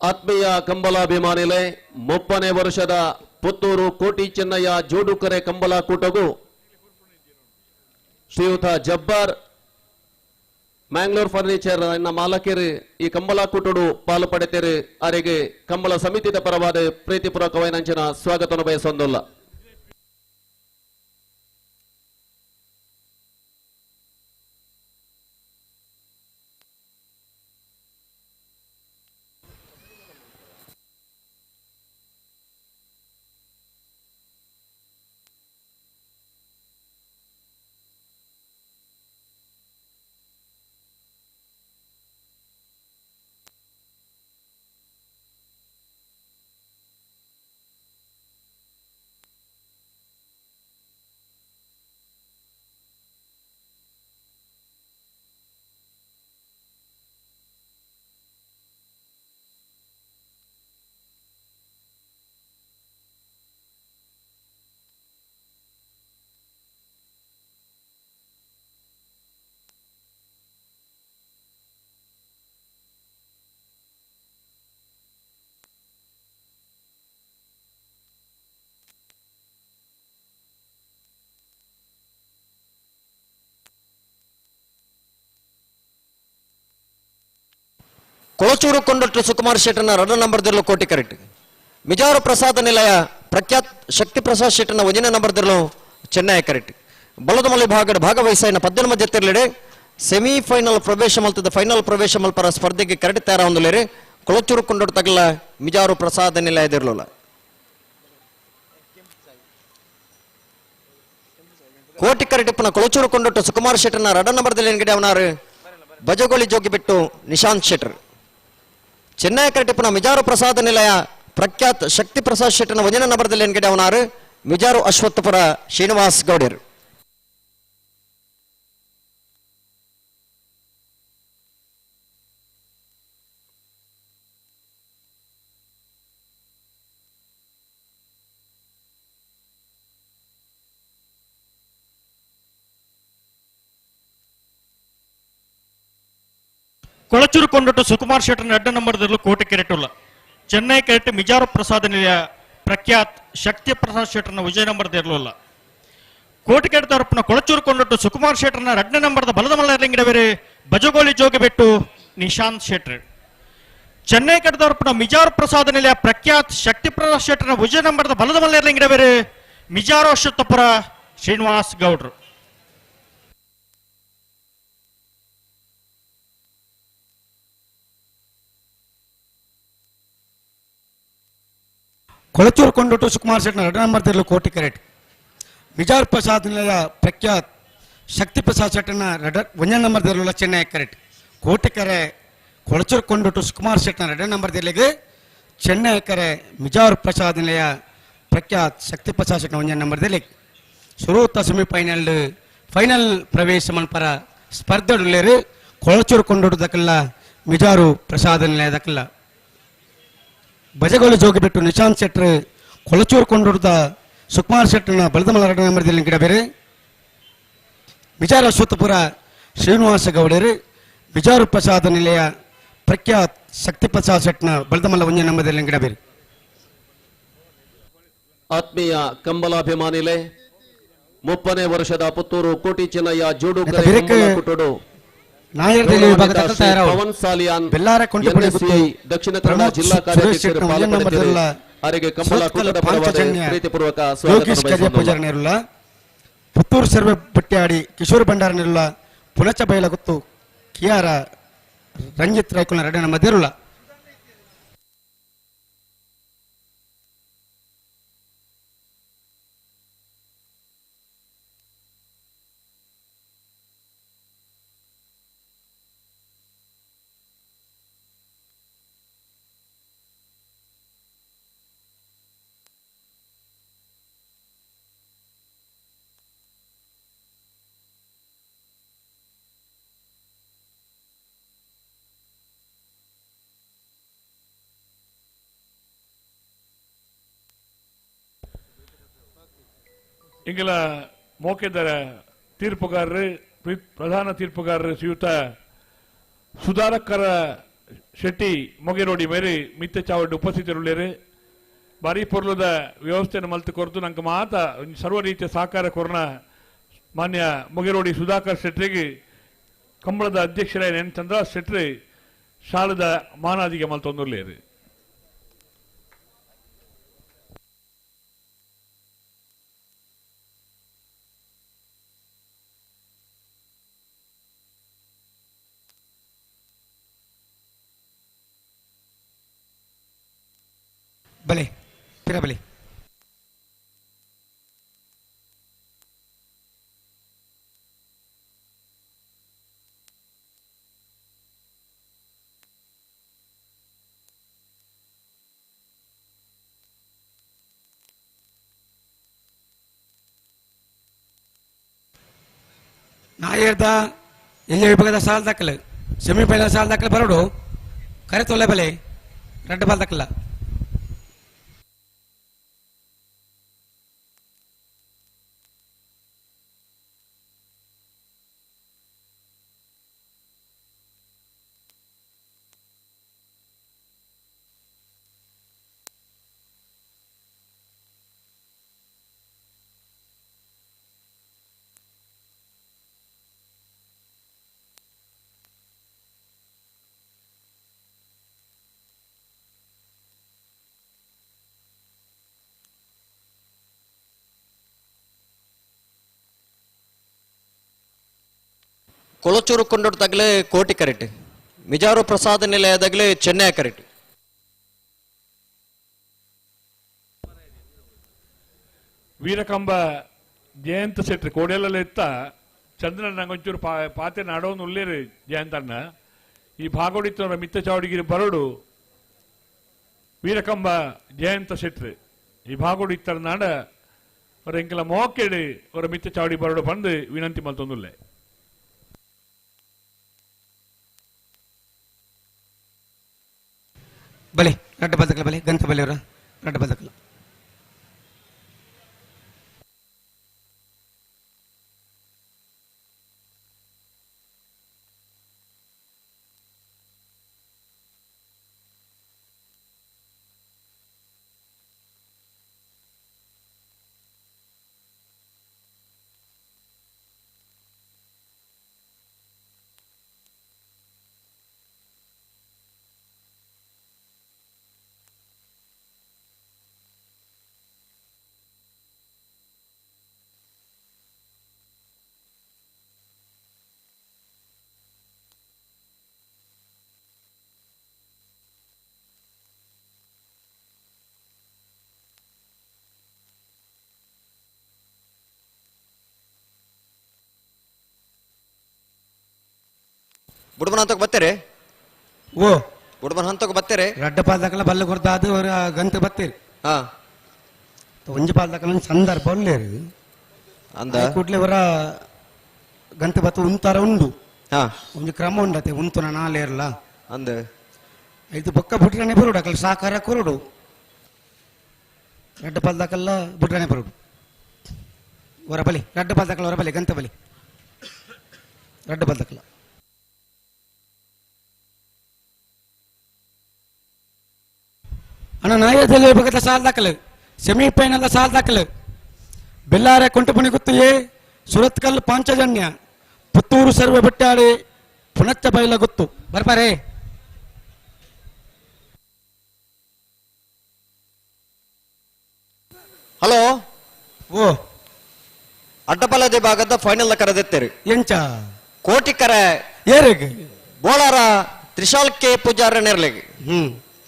ಆತ್ಮೀಯ ಕಂಬಲಾಭಿಮಾನಿಲೆ, 30ನೇ ವರ್ಷದ ಪುತ್ತೂರು ಕೋಟಿ ಚೆನ್ನಯ್ಯ ಜೋಡುಕರೆ ಕಂಬಲ ಕೂಟಗೂ ಶ್ರೀಯುತ ಜಬ್ಬಾರ್ ಮ್ಯಾಂಗ್ಳೂರ್ ಫರ್ನಿಚರ್ ಎನ್ನ ಮಾಲಕರು ಈ ಕಂಬಲ ಕೂಟಡು ಪಾಲು ಪಡೆತೇರು. ಅರೆಗೆ ಕಂಬಳ ಸಮಿತಿದ ಪರವಾದ ಪ್ರೀತಿಪೂರ್ವಕವೈನಂಚಿನ ಸ್ವಾಗತವನ್ನು ಬಯಸೊಂದುಲ್ಲ. ಕೊಳಚೂರು ಕೊಂಡೊಟ್ಟು ಸುಕುಮಾರ್ ಶೆಟ್ಟನ ರಡ ನಂಬರ್ ದಿರ್ಲು ಕೋಟಿ ಕರೆಕ್ಟ್. ಮಿಜಾರು ಪ್ರಸಾದ ನಿಲಯ ಪ್ರಖ್ಯಾತ್ ಶಕ್ತಿ ಪ್ರಸಾದ್ ಶೆಟ್ಟನ ಒಂದಿನ ನಂಬರ್ ದಿರ್ಲು ಚೆನ್ನೈ ಕರೆಕ್ಟ್. ಬಲದಮಲೆ ಭಾಗದ ಭಾಗವಹಿಸಾಯಿನ 18 ಜತ್ತಿರ್ಲೆಡೆ ಸೆಮಿಫೈನಲ್ ಪ್ರವೇಶ ಮಲ್ತದ ಫೈನಲ್ ಪ್ರವೇಶ ಮಲ್ಪರ ಸ್ಪರ್ಧೆಗೆ ಕರೆಕ್ಟ್ ತಯಾರ ಹೊಂದಲೇರಿ. ಕೊಳಚೂರು ಕೊಂಡೊಟ್ಟು ತಗಲ ಮಿಜಾರು ಪ್ರಸಾದ ನಿಲಯದಿರ್ಲೋಲ. ಕೋಟಿ ಕರೆಟಿಪ್ಪನ ಕೊಳಚೂರು ಕೊಂಡೊಟ್ಟು ಸುಕುಮಾರ್ ಶೆಟ್ಟನ ರಡ ನಂಬರ್ ದಿಲ್ ಅವನಾರು ಬಜಗೋಳಿ ಜೋಗಿ ಬಿಟ್ಟು ನಿಶಾಂತ್ ಶೆಟ್ಟರ್. ಚೆನ್ನೈ ಕರೆಟಿಪ್ಪನ ಮಿಜಾರು ಪ್ರಸಾದ ನಿಲಯ ಪ್ರಖ್ಯಾತ್ ಶಕ್ತಿ ಪ್ರಸಾದ್ ಶೆಟ್ಟನ ಒಂದಿನ ನಂಬರ್ದಲ್ಲಿ ಎನ್ಗಡೆ ಅವನಾರು ಮಿಜಾರು ಅಶ್ವತ್ಥಪುರ ಶ್ರೀನಿವಾಸ್ ಗೌಡರು. ಕೊಳಚೂರು ಕೊಂಡೊಟ್ಟು ಸುಕುಮಾರ್ ಶೆಟ್ಟರ್ ಅಡ್ಡ ನಂಬರ್ದಲ್ಲೂ ಕೋಟೆ ಕೆರೆಟುಲ್ಲ. ಚೆನ್ನೈ ಕೆರೆಟ್ ಮಿಜಾರು ಪ್ರಸಾದ ನಿಲಯ ಪ್ರಖ್ಯಾತ್ ಶಕ್ತಿ ಪ್ರಸಾದ್ ಶೆಟ್ಟರ್ನ ವಿಜಯ ನಂಬರ್ ಇರಲಿಲ್ಲ. ಕೋಟೆ ಕೆರೆ ತರಪಿನ ಕೊಳಚೂರು ಕೊಂಡೊಟ್ಟು ಸುಕುಮಾರ್ ಶೆಟ್ಟರ್ನ ಎರಡನೇ ನಂಬರ್ದ ಬಲದ ಮಲ್ಲರ್ಲಿಂಗಡ ಬೇರೆ ಬಜಗೋಳಿ ಜೋಗಿಬೆಟ್ಟು ನಿಶಾಂತ್ ಶೆಟ್ಟರ್. ಚೆನ್ನೈ ಕೆರೆ ತರಪಿನ ಮಿಜಾರು ಪ್ರಸಾದ ನಿಲಯ ಪ್ರಖ್ಯಾತ್ ಶಕ್ತಿ ಪ್ರಸಾದ್ ಶೆಟ್ಟರ್ನ ವಿಜಯ ನಂಬರ್ದ ಬಲದ ಮಲ್ಲರ್ಲಿಂಗಡ ಬೇರೆ ಮಿಜಾರು ಅಶ್ವತ್ಥಪುರ ಶ್ರೀನಿವಾಸ್ ಗೌಡ್ರು. ಕೊಳಚೂರು ಕೊಂಡೊಟ್ಟು ಸುಕುಮಾರ್ ಶೆಟ್ಟನ ಎರಡನೇ ನಂಬರ್ ತಿರಲು ಕೋಟಿ ಕರೆಟ್. ಮಿಜಾರ್ ಪ್ರಸಾದ್ ನಿಲಯ ಪ್ರಖ್ಯಾತ್ ಶಕ್ತಿ ಪ್ರಸಾದ್ ಶೆಟ್ಟನ ಒಂದನೇ ನಂಬರ್ ತಿರಲು ಚೆನ್ನೈ ಕರೆಟ್. ಕೋಟಿ ಕರೆ ಕೊಳಚೂರು ಕೊಂಡುಟು ಸುಕುಮಾರ್ ಶೆಟ್ಟನ ಎರಡನೇ ನಂಬರ್ ದಿಲ್ಲಿಗೆ ಚೆನ್ನೈ ಕರೆ ಮಿಜಾರ್ ಪ್ರಸಾದ್ ನಿಲಯ ಪ್ರಖ್ಯಾತ್ ಶಕ್ತಿ ಪ್ರಸಾದ್ ಶೆಟ್ಟನ ಒಂಜನೇ ನಂಬರ್ ದಿಲ್ಲಿಗೆ ಸುರೂತ ಸೆಮಿಫೈನಲ್ ಫೈನಲ್ ಪ್ರವೇಶ ಮನ್ಪರ ಸ್ಪರ್ಧೆಡುಲ್ಲೇರು ಕೊಳಚೂರು ಕೊಂಡುಟು ದಕ್ಕಲ್ಲ ಮಿಜಾರು ಪ್ರಸಾದ್ ನಿಲಯ ದಕ್ಕಲ್ಲ. ಬಜಗೋಲು ಜೋಗಿಬಿಟ್ಟು ನಿಶಾಂತ್ ಶೆಟ್ಟರ್ ಕೊಳಚೂರು ಕೊಂಡುಡ್ದ ಸುಕುಮಾರ್ ಶೆಟ್ಟರ್ನ ಬಲದಮಲ ಎರಡನೇ ನಂಬರ್ ದಿಲ್ಲಿಗೆ ಗಿಡ ಬೇರೆ ವಿಚಾರ ಸುತ್ತಪುರ ಶ್ರೀನಿವಾಸ ಗೌಡರು ವಿಚಾರ ಪ್ರಸಾದ ನಿಲಯ ಪ್ರಖ್ಯಾತ್ ಶಕ್ತಿ ಪ್ರಸಾದ್ ಶೆಟ್ನ ಬಲದಮಲ್ಲ ಒಂಜನೇ ನಂಬರ್ ಗಿಡ ಬೇರೆ. ಆತ್ಮೀಯ ಕಂಬಲಾಭಿಮಾನಿಲೆ 30ನೇ ವರ್ಷದ ಪುತ್ತೂರು ಕೋಟಿ ಚೆನ್ನಯ್ಯ ಜೋಡುಕರೆ ಕಂಬಳ ನಾಯರ್ದಲ್ಲಿ ವಿಭಾಗದ ಪವನ್ ಸಾಲಿಯಾನ್ ಬೆಲ್ಲಾರ ಕೊಂಡಪುಳಿ ದಕ್ಷಿಣ ಕನ್ನಡ ಜಿಲ್ಲಾ ಕಾರ್ಯಾಧ್ಯಕ್ಷರು ಪಾಲ್ಪಡೆದಿದ್ದಾರೆ. ಅವರಿಗೆ ಕಂಬಳ ಕೂಟದ ಪರವಾಗಿ ಪ್ರೀತಿಪೂರ್ವಕ ಸ್ವಾಗತ ಪೂಜಾರನಿರುಲ್ಲ ಪುತ್ತೂರು ಸರ್ವೆ ಬಟ್ಟಿಯಾಡಿ ಕಿಶೋರ್ ಭಂಡಾರನಿರುಲ್ಲ ಪುನಚ ಬಯಲಗುತ್ತು ಕಿಯಾರ ರಂಜಿತ್ ರಾಯ್ಕುಲ ಎರಡನೇ ಮಧ್ಯರುಲ್ಲ. ಇಂಗಲ ಮೋಕೆದರ ತೀರ್ಪುಗಾರರು ಪ್ರಧಾನ ತೀರ್ಪುಗಾರರು ಶ್ರೀಯುತ ಸುಧಾರಕರ ಶೆಟ್ಟಿ ಮೊಗೆರೋಡಿ ಮೇರೆ ಮಿತ್ತ ಚಾವಡಿ ಉಪಸ್ಥಿತರುಳ್ಳೇರು. ಬಾರಿ ಪೊರ್ಲದ ವ್ಯವಸ್ಥೆಯನ್ನು ಮಲ್ತು ಕೊರತು ನಂಗೆ ಮಾತ ಸರ್ವ ರೀತಿಯ ಸಹಕಾರ ಕೊರನ ಮಾನ್ಯ ಮೊಗೆರೋಡಿ ಸುಧಾಕರ್ ಶೆಟ್ಟರಿಗೆ ಕಂಬಳದ ಅಧ್ಯಕ್ಷರಾದ ಎನ್ ಚಂದ್ರ ಶೆಟ್ಟರಿ ಶಾಲದ ಮಾನಾದಿಗೆ ಮಲ್ತೊಂದುರ್ಲೇರು. ಬಲೆ ಪಿರ ಬಲೆ ನಾಯರ್ದ ಎಲ್ಲಿ ವಿಭಾಗದ ಸಾಲ ದಾಖಲೆ ಸೆಮಿಫೈನಲ್ ಸಾಲ ದಾಖಲೆ ಬರೋಡು ಕರೆ ತೊಲೆ ಬಲೆ ರೆಡ್ ಬಾಲ್ ದಾಖಲ. ಕೊಳಚೂರು ಕೊಂಡೋಡ್ ತಗಲೆ ಕೋಟಿ ಕರೆಟ್ ಮಿಜಾರು ಪ್ರಸಾದ ನಿಲಯದಾಗಲೇ ಚೆನ್ನೈ ಕರೆಟ್. ವೀರಕಂಬ ಜಯಂತ ಶೆಟ್ಟಿ ಕೋಡೆಲ್ಲ ಇತ್ತ ಚಂದ್ರನ ನಂಗೊಂಚೂರು ಪಾತೆ ನಾಡೋನು ಉಳ್ಳೇರು ಜಯಂತಣ್ಣ ಈ ಭಾಗೋಡಿತ್ತವರ ಮಿತ್ತ ಚಾವಡಿಗಿರಿ ಬರೋಡು ವೀರಕಂಬ ಜಯಂತ ಶೆಟ್ಟಿ ಈ ಭಾಗೋಡಿತ್ತರ ನಾಡ ಅವರ ಎಂಕೆಲ ಮೋಕೆಡು ಅವರ ಮಿತ್ತ ಚಾವಡಿ ಬರೋಡು ಬಂದು ವಿನಂತಿ ಮಲ್ತೊಂದುಲ್ಲೆ. ಬಲೆ ರಡ್ಡ ಬದಕಲ ಬಲೆ ಗಂತ ಬಲೆ ಅವರ ರಡ್ಡ ಬದಕಲ. ಬುಡಬನ ಅಂತ ಬರ್ತಾರೆ. ಓ ಬುಡ್ಬನ್ ಹಂತಕ್ಕೆ ಬತ್ತೇರೆ ರಡ್ಡ ಪಾಲ್ದಕಲ ಬಲ್ಲ ಕೊರ್ದಾದ ಗಂತ ಬತ್ತೇರಿ. ಹಾ ಒಂಜಿ ಪಾಲ್ದಕಲ ಒಂಜಿ ಸಂದರ್ಭ ಉಲ್ಲೇರು ಅಂದ ಕೂಡ್ಲೆ ಅವರ ಗಂತ ಬತ್ತು ಉಂತಾರ ಉಂಡು. ಹಾ ಒಂಜಿ ಕ್ರಮ ಉಂಡತೆ ಉಂತುನ ನಾಲೇರ್ಲ ಅಂದ ಇದು ಬೊಕ್ಕ ಬುಡ್ರನೆ ಬರುಡು ಅಕಲ್ ಸಾಕಾರ ಕೊರಡು ರಡ್ಡ ಪಾಲ್ದಕಲ್ಲ ಬುಡ್ರನೆ ಬರುಡು ಹೊರ ಬಲಿ ರಡ್ಡ ಪಾಲ್ದಕಲ್ಲ ಹೊರ ಬಲಿ ಗಂತ ಬಲಿ ರಡ್ಡ ಪಾಲ್ದಕಲ್ಲ. ಅಣ್ಣ ನಾಯದಲ್ಲಿ ಬೇಕಾದ ಸಾಲ್ ದಾಖಲೆ ಸೆಮಿಫೈನಲ್ ಸಾಲ್ ದಾಖಲೆ ಬೆಲ್ಲಾರೆ ಕೊಂಟುಪುಣಿ ಗುತ್ತಿಗೆ ಸುರತ್ಕಲ್ ಪಾಂಚಜನ್ಯ ಪುತ್ತೂರು ಸರ್ವೆ ಬೆಟ್ಟಾಡಿ ಪುಣಚ್ಚ ಬೈಲ ಗೊತ್ತು ಬರ್ಪಾರೆ. ಹಲೋ ಓ ಅಡ್ಡಪಲದೆ ಭಾಗದ ಫೈನಲ್ ಕರೆದಿತ್ತೇರಿ ಎಂಚ ಕೋಟಿ ಕರೆ ಏರಿಗೆ ಬೋಳಾರ ತ್ರಿಶಾಲ್ ಕೆ ಪೂಜಾರ ನೇರ್ಲಿಗೆ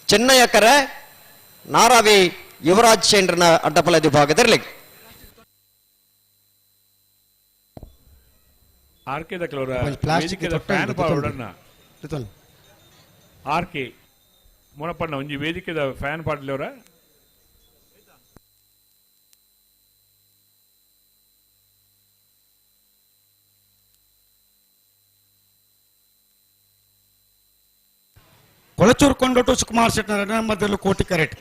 ಚೆನ್ನಯ್ಯ ಕರೆ ನಾರಾವಿ ಯುವರಾಜ್ ಶೇಂಡ್ರನ ಅಡ್ಡಪಲದಿ ಭಾಗದಿರ್ಲಿಗೆ. ಆರ್ ಕೆ ದಕ್ಲವರ ಪ್ಲಾಸ್ಟಿಕ್ ಫ್ಯಾನ್ ಪಾಡೋಣ. ಆರ್ ಕೆ ಮೊನಪಣ್ಣ ಒಂಜಿ ವೇದಿಕೆದ ಫ್ಯಾನ್ ಪಾಡ್ಲವರ. ಕೊಳಚೂರು ಕೊಂಡೋಟು ಸುಕುಮಾರ್ ಶೆಟ್ಟನ ಮಧ್ಯದಲ್ಲಿ ಕೋಟಿ ಕರೆಟ್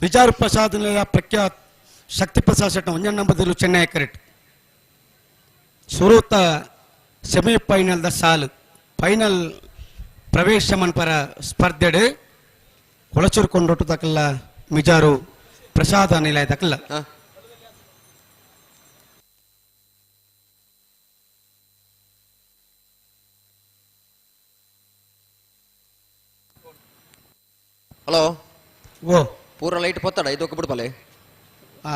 ಬಿಜಾರು ಪ್ರಸಾದ್ ನಿಲಯ ಪ್ರಖ್ಯಾತ್ ಶಕ್ತಿ ಪ್ರಸಾದ್ ಶೆಟ್ಟನ ಒಂಜನ ನಂಬದಲ್ಲಿ ಚೆನ್ನೈ ಕರೆಟ್ ಸುರೂತ ಸೆಮಿಫೈನಲ್ದ ಸಾಲು ಫೈನಲ್ ಪ್ರವೇಶ ಮನ್ಪರ ಸ್ಪರ್ಧೆಡು ಕೊಳಚೂರು ಕೊಂಡೋಟು ತಕಲ್ಲ ಮಿಜಾರು ಪ್ರಸಾದ ನಿಲಯ ತಕಲ್ಲ. ಹಲೋ ಓ ಪೂರ ಲೈಟ್ ಪೊತ್ತಡ ಇದಕ್ಕೆ ಬಿಡ್ಪಲೆ. ಹಾ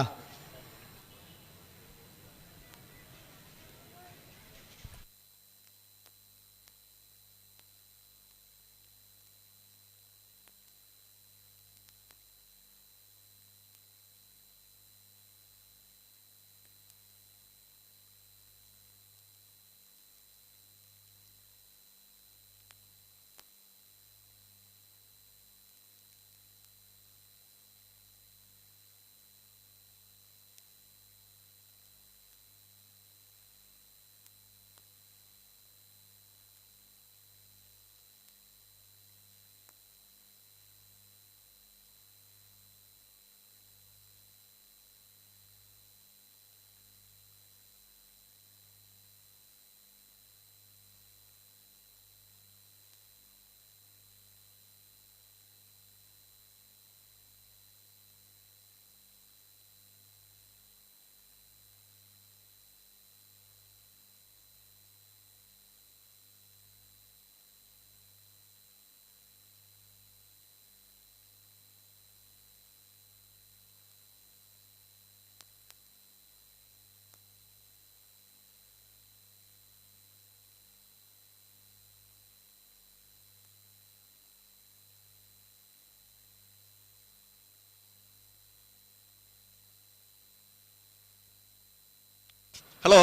ಹಲೋ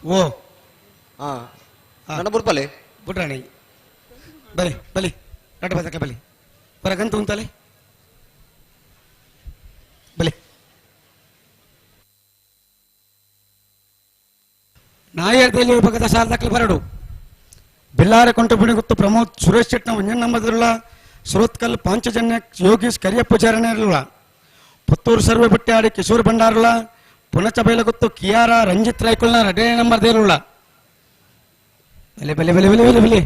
ಓ ಹಾ ನನ್ನ ಬುಡ್ಪಲೆ ಬುಡ್ರಾಣಿ ಬಲಿ ಬಲಿ ರಡ್ಡ ಬದಕ ಬಲಿ ಹೊರಗಂತ ಉಂತಲೆ ಬಲಿ ನಾಯರ್ದಲ್ಲಿ ಬಗದ ಸಾಲ ದಾಖಲೆ ಬರಡು ಬೆಲ್ಲಾರ ಕೊಂಟುಬುಣಿ ಗೊತ್ತು ಪ್ರಮೋದ್ ಸುರೇಶ್ ಶೆಟ್ನ ಒಂಜನ್ ನಂಬದಿರಲ್ಲ ಸುರತ್ಕಲ್ ಪಾಂಚಜನ್ಯ ಯೋಗೀಶ್ ಕರಿಯಪ್ಪ ಚಾರಣೆ ಪುತ್ತೂರು ಸರ್ವೆ ಬಟ್ಟಾಡಿ ಕಿಶೋರ್ ಭಂಡಾರಲ್ಲ ಪುನಚ ಬೈಲಗುತ್ತು ಕಿಯಾರ ರಂಜಿತ್ ರಾಯ್ಕುಲ್ನ ರಡೇ ನಂಬರ್ ದೇರುಳ್ಳ ಬಲೆ ಬಲೆ ಬಲೆ ಬಲೆ ಬಲೆ ಬಲೆ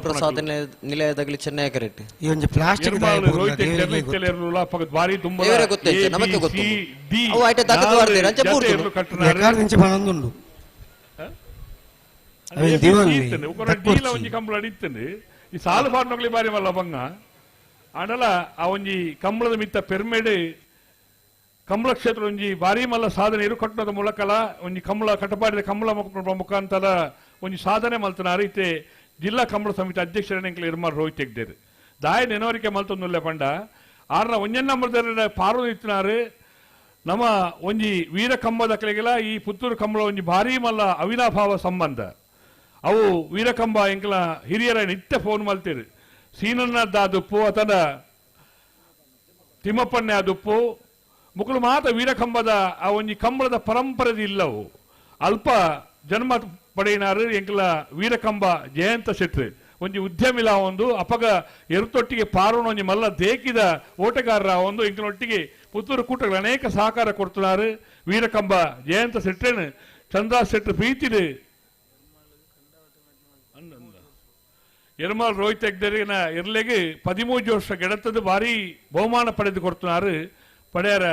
ಪ್ರಸಾದ್ ನಿಲಯದಾಗಲಿ ಚೆನ್ನೈ ಕರೆಕ್ಟ್ ಈ ಒಂದು ಪ್ಲಾಸ್ಟಿಕ್ ನಮಗೆ ಗೊತ್ತು ಅವು ಐಟ ತಾಕತ್ತು ವಾರ್ತೆ ರಂಚ ಪೂರ್ತಿ ಎಕಾರ್ ದಿಂಚಿ ಬನಂದುಂಡು. ಡೀಲ ಒಂಜಿ ಕಂಬಳ ಅಡಿತ್ತಂಡು ಈ ಸಾಲು ಪಾಡ್ನೊಗ್ಲಿ ಬಾರಿ ಮಲ್ಲ ಬಂಗ ಆಂಡಲ ಆ ಒಂಜಿ ಕಂಬಳದ ಮಿತ್ತ ಪೆರ್ಮೆಡ್ ಕಂಬಳ ಕ್ಷೇತ್ರ ಒಂಜಿ ಬಾರಿ ಮಲ್ಲ ಸಾಧನೆ ಇರುಕಟ್ಟದ ಮೂಲಕಲ ಒಂಜಿ ಕಂಬಳ ಕಟಪಾಡಿದ ಕಂಬಳ ಮುಖಾಂತರ ಒಂಜಿ ಸಾಧನೆ ಮಲ್ತನಾರು ಇತ್ತೆ ಜಿಲ್ಲಾ ಕಂಬಳ ಸಮಿತಿ ಅಧ್ಯಕ್ಷರ ಇರ್ಮಾರ್ ರೋಹಿತ್ ಹೆಗ್ಡೇರು ದಾಯ ನೆನವರಿಕೆ ಮಲ್ತೊಂದುಲ್ಲೆ ಪಂಡ ಆರ್ನ ಒಂಜನ್ನ ಮೃತರ ಪಾರು ಇತ್ತಿನಾರು ನಮ್ಮ ಒಂಜಿ ವೀರ ಕಂಬದ ಕಲೆಗೆಲ್ಲ ಈ ಪುತ್ತೂರು ಕಂಬಳ ಒಂಜಿ ಭಾರಿ ಮಲ್ಲ ಅವಿನಾಭಾವ ಸಂಬಂಧ ಅವು ವೀರಕಂಬ ಎಂಕಲ ಹಿರಿಯರ ನಿತ್ಯ ಫೋನ್ ಮಲ್ತೀರು ಸೀನನ್ನ ದಾದುಪ್ಪು ಅತನ ತಿಮ್ಮಪ್ಪನ್ನೇ ಆದುಪ್ಪು ಮುಕುಲು ಮಾತ ವೀರಕಂಬದ ಆ ಒಂಜಿ ಕಂಬಳದ ಪರಂಪರೆ ಇಲ್ಲವು ಅಲ್ಪ ಜನ್ಮ ಪಡೆಯಿನಾರು ಎಂಕಲ ವೀರಕಂಬ ಜಯಂತ ಶೆಟ್ರು ಒಂಜಿ ಉದ್ಯಮಿಲ ಒಂದು ಅಪಗ ಎರುತೊಟ್ಟಿಗೆ ಪಾರೋಣ ಒಂಜಿ ಮಲ್ಲ ದೇಕಿದ ಓಟಗಾರರ ಒಂದು ಎಂಕಲೊಟ್ಟಿಗೆ ಪುತ್ತೂರು ಕೂಟಗಳು ಅನೇಕ ಸಹಕಾರ ಕೊಡ್తున్నారు ವೀರಕಂಬ ಜಯಂತ ಶೆಟ್ರೇನು ಚಂದ್ರ ಶೆಟ್ರು ಪ್ರೀತಿಡು ಎರ್ಮಾಲ್ ರೋಹಿತ್ ಹೆಗ್ಡೇರಿನ ಎರ್ಲೆಗೆ 13 ವರ್ಷ ಗೆಡತದ ಭಾರಿ ಬಹುಮಾನ ಪಡೆದು ಕೊಡ್తున్నారు ಪಡೆಯರ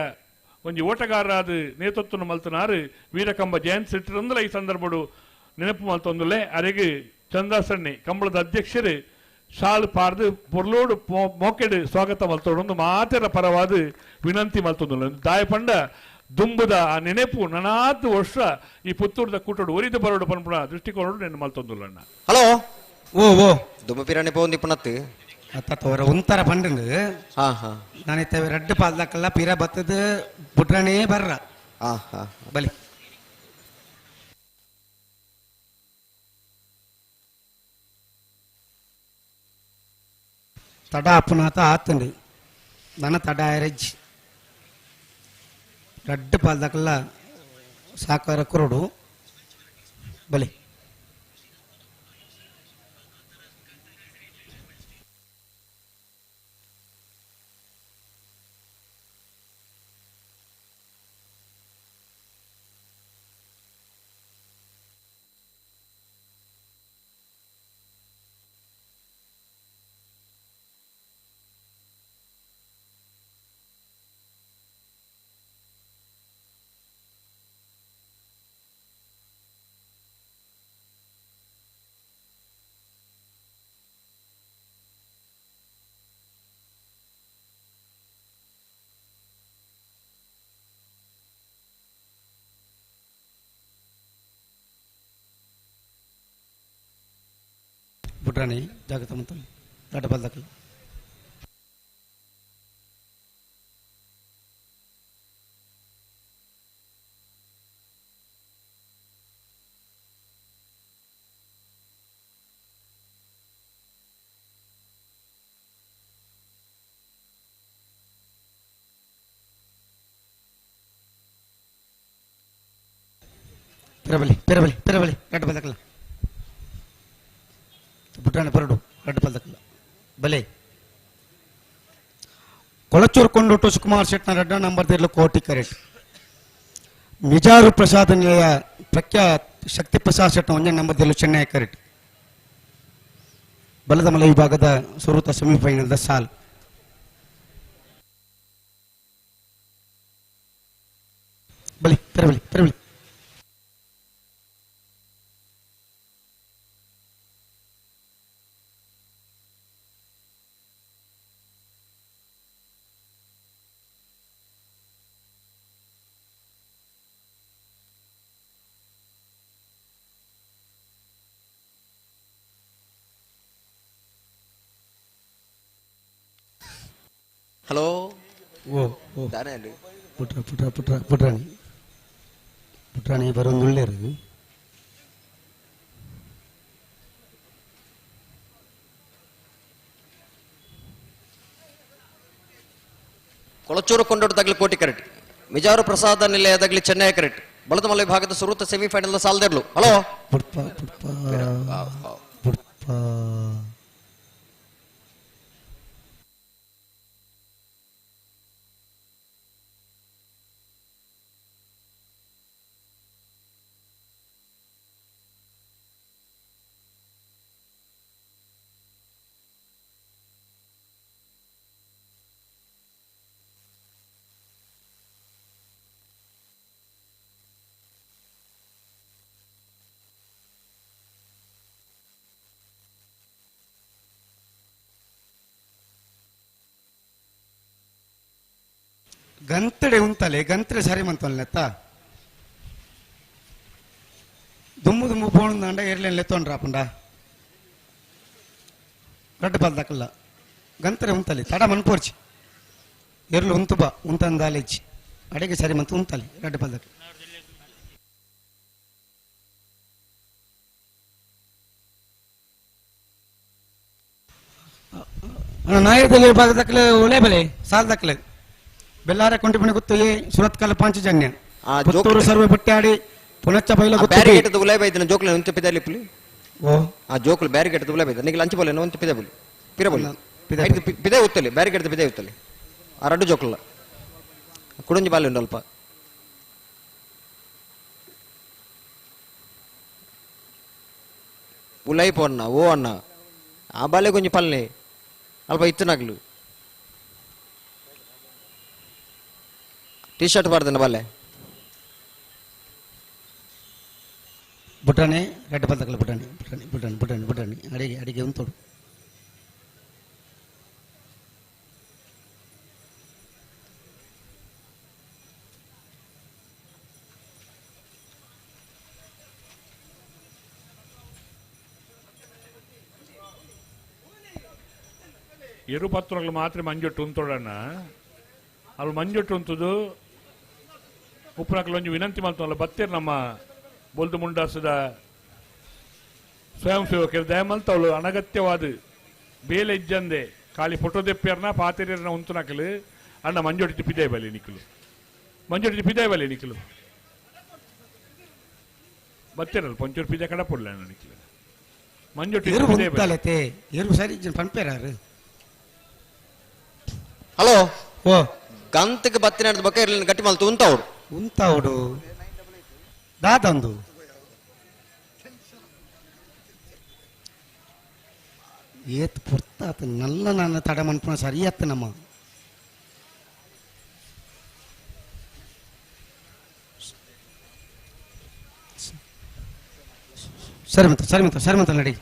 ಒಂಜಿ ಓಟಗಾರರಾದ ನೇತೃತ್ವ ಮಲ್ತನಾರು ವೀರಕಂಬ ಜಯಂತ್ ಶೆಟ್ಟರಂದಲ ಈ ಸಂದರ್ಭಡು ನೆನಪು ಮಲ್ತೊಂದುಲೆ ಅರೆಗೆ ಚಂದ್ರಾಸಣ್ಣಿ ಕಂಬಳದ ಅಧ್ಯಕ್ಷರು ಶಾಲು ಪಾರ್ದು ಪೊರ್ಲೋಡು ಮೋಕೆಡು ಸ್ವಾಗತ ಮಲ್ತೋಡೊಂದು ಮಾತೆರ ಪರವಾದ ವಿನಂತಿ ಮಲ್ತೊಂದುಲ್ಲ ದಾಯಪಂಡ ದುಂಬುದ ಆ ನೆನಪು ನನಾತ್ ವರ್ಷ ಈ ಪುತ್ತೂರದ ಕೂಟೋಡು ಒರಿದು ಬರೋಡು ಪನ್ಪುಣ ದೃಷ್ಟಿಕೋನಡು ನೆನ ಮಲ್ತೊಂದುಲ್ಲಣ್ಣ. ಹಲೋ ಓ ಓ ದುಂಬ ಪಿರಾಣಿ ಪೋಂದಿ ಪುನತ್ತು ಅತ್ತ ಅವರ ಒಂಥರ ಪಂಡಂಡು ಹಾ ಹಾ ನಾನಿತ್ತ ರಡ್ಡು ಪಾಲ್ದಾಕಲ್ಲ ಪಿರ ಬತ್ತದ ಬುಟ್ರನೇ ಬರ್ರ ಹಾ ಹಾ ಬಲಿ ತಡ ಅಪ್ಪನಾತ ಆತಂಡು ನನ್ನ ತಡ ಆರಜ್ ರಡ್ಡು ಪಾಲ್ದಾಕಲ್ಲ ಸಾಕಾರ ಕುರುಡು ಬಲಿ ಬುಡ್ರಾಣಿ ಜಾಗೃತ ಮಂತಲ್ಲಿ ದೊಡ್ಡ ಬಲ್ದಕಲ್ಲ ಪಿರಬಲಿ ಪಿರಬಲಿ ಪಿರಬಲಿ ದೊಡ್ಡ ಬಲ್ದಕಲ್ಲ ಬುಟ್ರಾಣಿ ಬರಡು ರಡ್ಡು ಪಲ್ದಕಲ್ಲ ಬಲೆ ಕೊಳಚೂರು ಕೊಂಡೋಟು ಸುಕುಮಾರ್ ಶೆಟ್ನ ರಡ್ಡ ನಂಬರ್ ತಿರ್ಲು ಕೋಟಿ ಕರೆಟ್ ಮಿಜಾರು ಪ್ರಸಾದ ನಿಲಯ ಪ್ರಖ್ಯಾತ್ ಶಕ್ತಿ ಪ್ರಸಾದ್ ಶೆಟ್ನ ಒಂದೇ ನಂಬರ್ ತಿರ್ಲು ಚೆನ್ನೈ ಕರೆಟ್ ಬಲದ ಮಲೆ ವಿಭಾಗದ ಸುರೂತ ಸೆಮಿಫೈನಲ್ದ ಸಾಲ್ ಬಲಿ ತೆರಬಲಿ ತೆರಬಲಿ ಹಲೋ ಓ ಓ ದಾನೆ ಅಲ್ಲಿ ಪುಟ್ರ ಪುಟ್ರ ಪುಟ್ರ ಪುಟ್ರಾಣಿ ಪುಟ್ರಾಣಿ ಬರೋಂದುಳ್ಳೇರು ಕೊಳಚೂರು ಕೊಂಡೋಡು ತಗ್ಲಿ ಕೋಟಿ ಕರೆಟ್ ಮಿಜಾರು ಪ್ರಸಾದ ನಿಲಯದಾಗಲಿ ಚೆನ್ನೈ ಕರೆಟ್ ಬಳದಮಲ ವಿಭಾಗದ ಸುರೂತ ಸೆಮಿಫೈನಲ್ ಸಾಲದೆರ್ಲು. ಹಲೋ ಪುಟ್ಪ ಪುಟ್ಪ ಪುಟ್ಪ ಗಂತಡೆ ಉಂತಲೆ ಗಂತಡೆ ಸರಿ ಮಂತೊಲ್ಲೆತ್ತ ದುಮ್ಮು ದುಮ್ಮು ಪೋಣಂದಾಂಡ ಎರ್ಲೆನ್ ಲೆತ್ತೊಂಡ್ರಾಪುಂಡ ರಡ್ಡು ಬಾಲ್ ದಕ್ಕಲ್ಲ ಗಂತಡೆ ಉಂತಲೆ ತಡ ಮನ್ಪೋರ್ಚಿ ಎರ್ಲು ಉಂತು ಬಾ ಉಂತಂದಾಲೆಜ್ಜಿ ಅಡೆಗೆ ಸರಿ ಮಂತು ಉಂತಲೆ ರಡ್ಡು ಬಾಲ್ ದಕ್ಕ ನಾಯದಲ್ಲಿ ಭಾಗದಕ್ಕಲೆ ಒಳ್ಳೆ ಬೆಲೆ ಸಾಲ್ ದಕ್ಕಲೆ ಬೆಲ್ಲಾರ ಕೊಂಟಿಪಣಿ ಗೊತ್ತು ಏ ಸುರತ್ಕಲ್ ಪಾಂಚಜನ್ಯ ಪುತ್ತೂರು ಸರ್ವೆ ಬಟ್ಟಾಡಿ ಪುನಚ್ಚ ಬೈಲ ಗೊತ್ತು ಬ್ಯಾರಿಗೇಟ್ ದುಲೈ ಬೈದನ ಜೋಕ್ಲೆ ಒಂತೆ ಪಿದಾಲಿ ಪುಲಿ ಓ ಆ ಜೋಕ್ಲು ಬ್ಯಾರಿಗೇಟ್ ದುಲೈ ಬೈದ ನಿಗೆ ಲಂಚ್ ಬೋಲೆ ಒಂತೆ ಪಿದೆ ಬುಲಿ ಪಿರ ಬುಲಿ ಪಿದೆ ಉತ್ತಲಿ ಬ್ಯಾರಿಗೇಟ್ ಪಿದೆ ಉತ್ತಲಿ ಆ ರಡ್ಡು ಜೋಕ್ಲ ಕುಡಂಜಿ ಬಾಲೆ ಉಂಡು ಅಲ್ಪ ಉಲೈ ಪೋನ್ನ ಓ ಅಣ್ಣ ಆ ಬಾಲೆ ಕೊಂಚ ಪಲ್ಲೆ ಅಲ್ಪ ಇತ್ತನಾಗ್ಲು ಟಿ ಶರ್ಟ್ ಬಾರ್ದನ ಬಾಲೆ ಬುಟಾಣಿ ರೆಡ್ ಬಂದಕಲ್ಲ ಬುಟಾಣಿ ಬುಟಾಣಿ ಬುಟಾಣಿ ಬುಟಾಣಿ ಬುಟಾಣಿ ಅಡಿಗೆ ಅಡಿಗೆ ಉಂತೋಡು ಎರುಪತ್ರಗಳು ಮಾತ್ರ ಮಂಜೊಟ್ಟು ಉಂತೋಡಣ್ಣ ಅಲ್ಲಿ ಮಂಜೊಟ್ಟು ಉಂತುದು ಉಪ್ಪುನಕಲು ಒಂಜಿ ವಿನಂತಿ ಮಲ್ತೊಲ್ಲ ಬತ್ತೀರ್ ನಮ್ಮ ಬೊಲ್ದು ಮುಂಡಾಸದ ಸ್ವಯಂ ಸೇವಕರು ದಯಮಲ್ತವಳು ಅನಗತ್ಯವಾದ ಬೇಲೆ ಇಜ್ಜಂದೆ ಖಾಲಿ ಫೋಟೋ ದೆಪ್ಪಿಯರ್ನ ಪಾತಿರಿಯರ್ನ ಉಂತುನಕಲು ಅಣ್ಣ ಮಂಜೊಟ್ಟು ಪಿದೆ ಬಲಿ ನಿಕ್ಕಲು ಮಂಜೊಟ್ಟು ಪಿದೆ ಬಲಿ ನಿಕ್ಕಲು ಬತ್ತೀರಲ್ಲ ಪಂಚೂರು ಪಿದೆ ಕಡಪುಡ್ಲ ಅಣ್ಣ ನಿಕ್ಕಲು ಮಂಜೊಟ್ಟು ಪಿದೆ ಬಲಿ ಎರು ಸರಿ ಪಂಪೇರಾರು ಹಲೋ ಓ ಗಂತಕ್ಕೆ ಬತ್ತಿನ ಬಕ್ಕ ಇರ್ಲಿಲ್ಲ ಗಟ್ಟಿ ಮಲ್ತು ಉಂತಾವ್ರು ಉಂತಾవుಡು ದಾದಂದು ಏತ್ ಪೊರ್ತಾತ ನಲ್ಲ ನನ್ನ ತಡ ಮನ್ಪುನ ಸರಿ ನಮ್ಮ ಸರಿ ಮತ್ತೆ ಸರಿ ಮತ್ತೆ ಸರಿ ಮತ್ತೆ ನಡಿ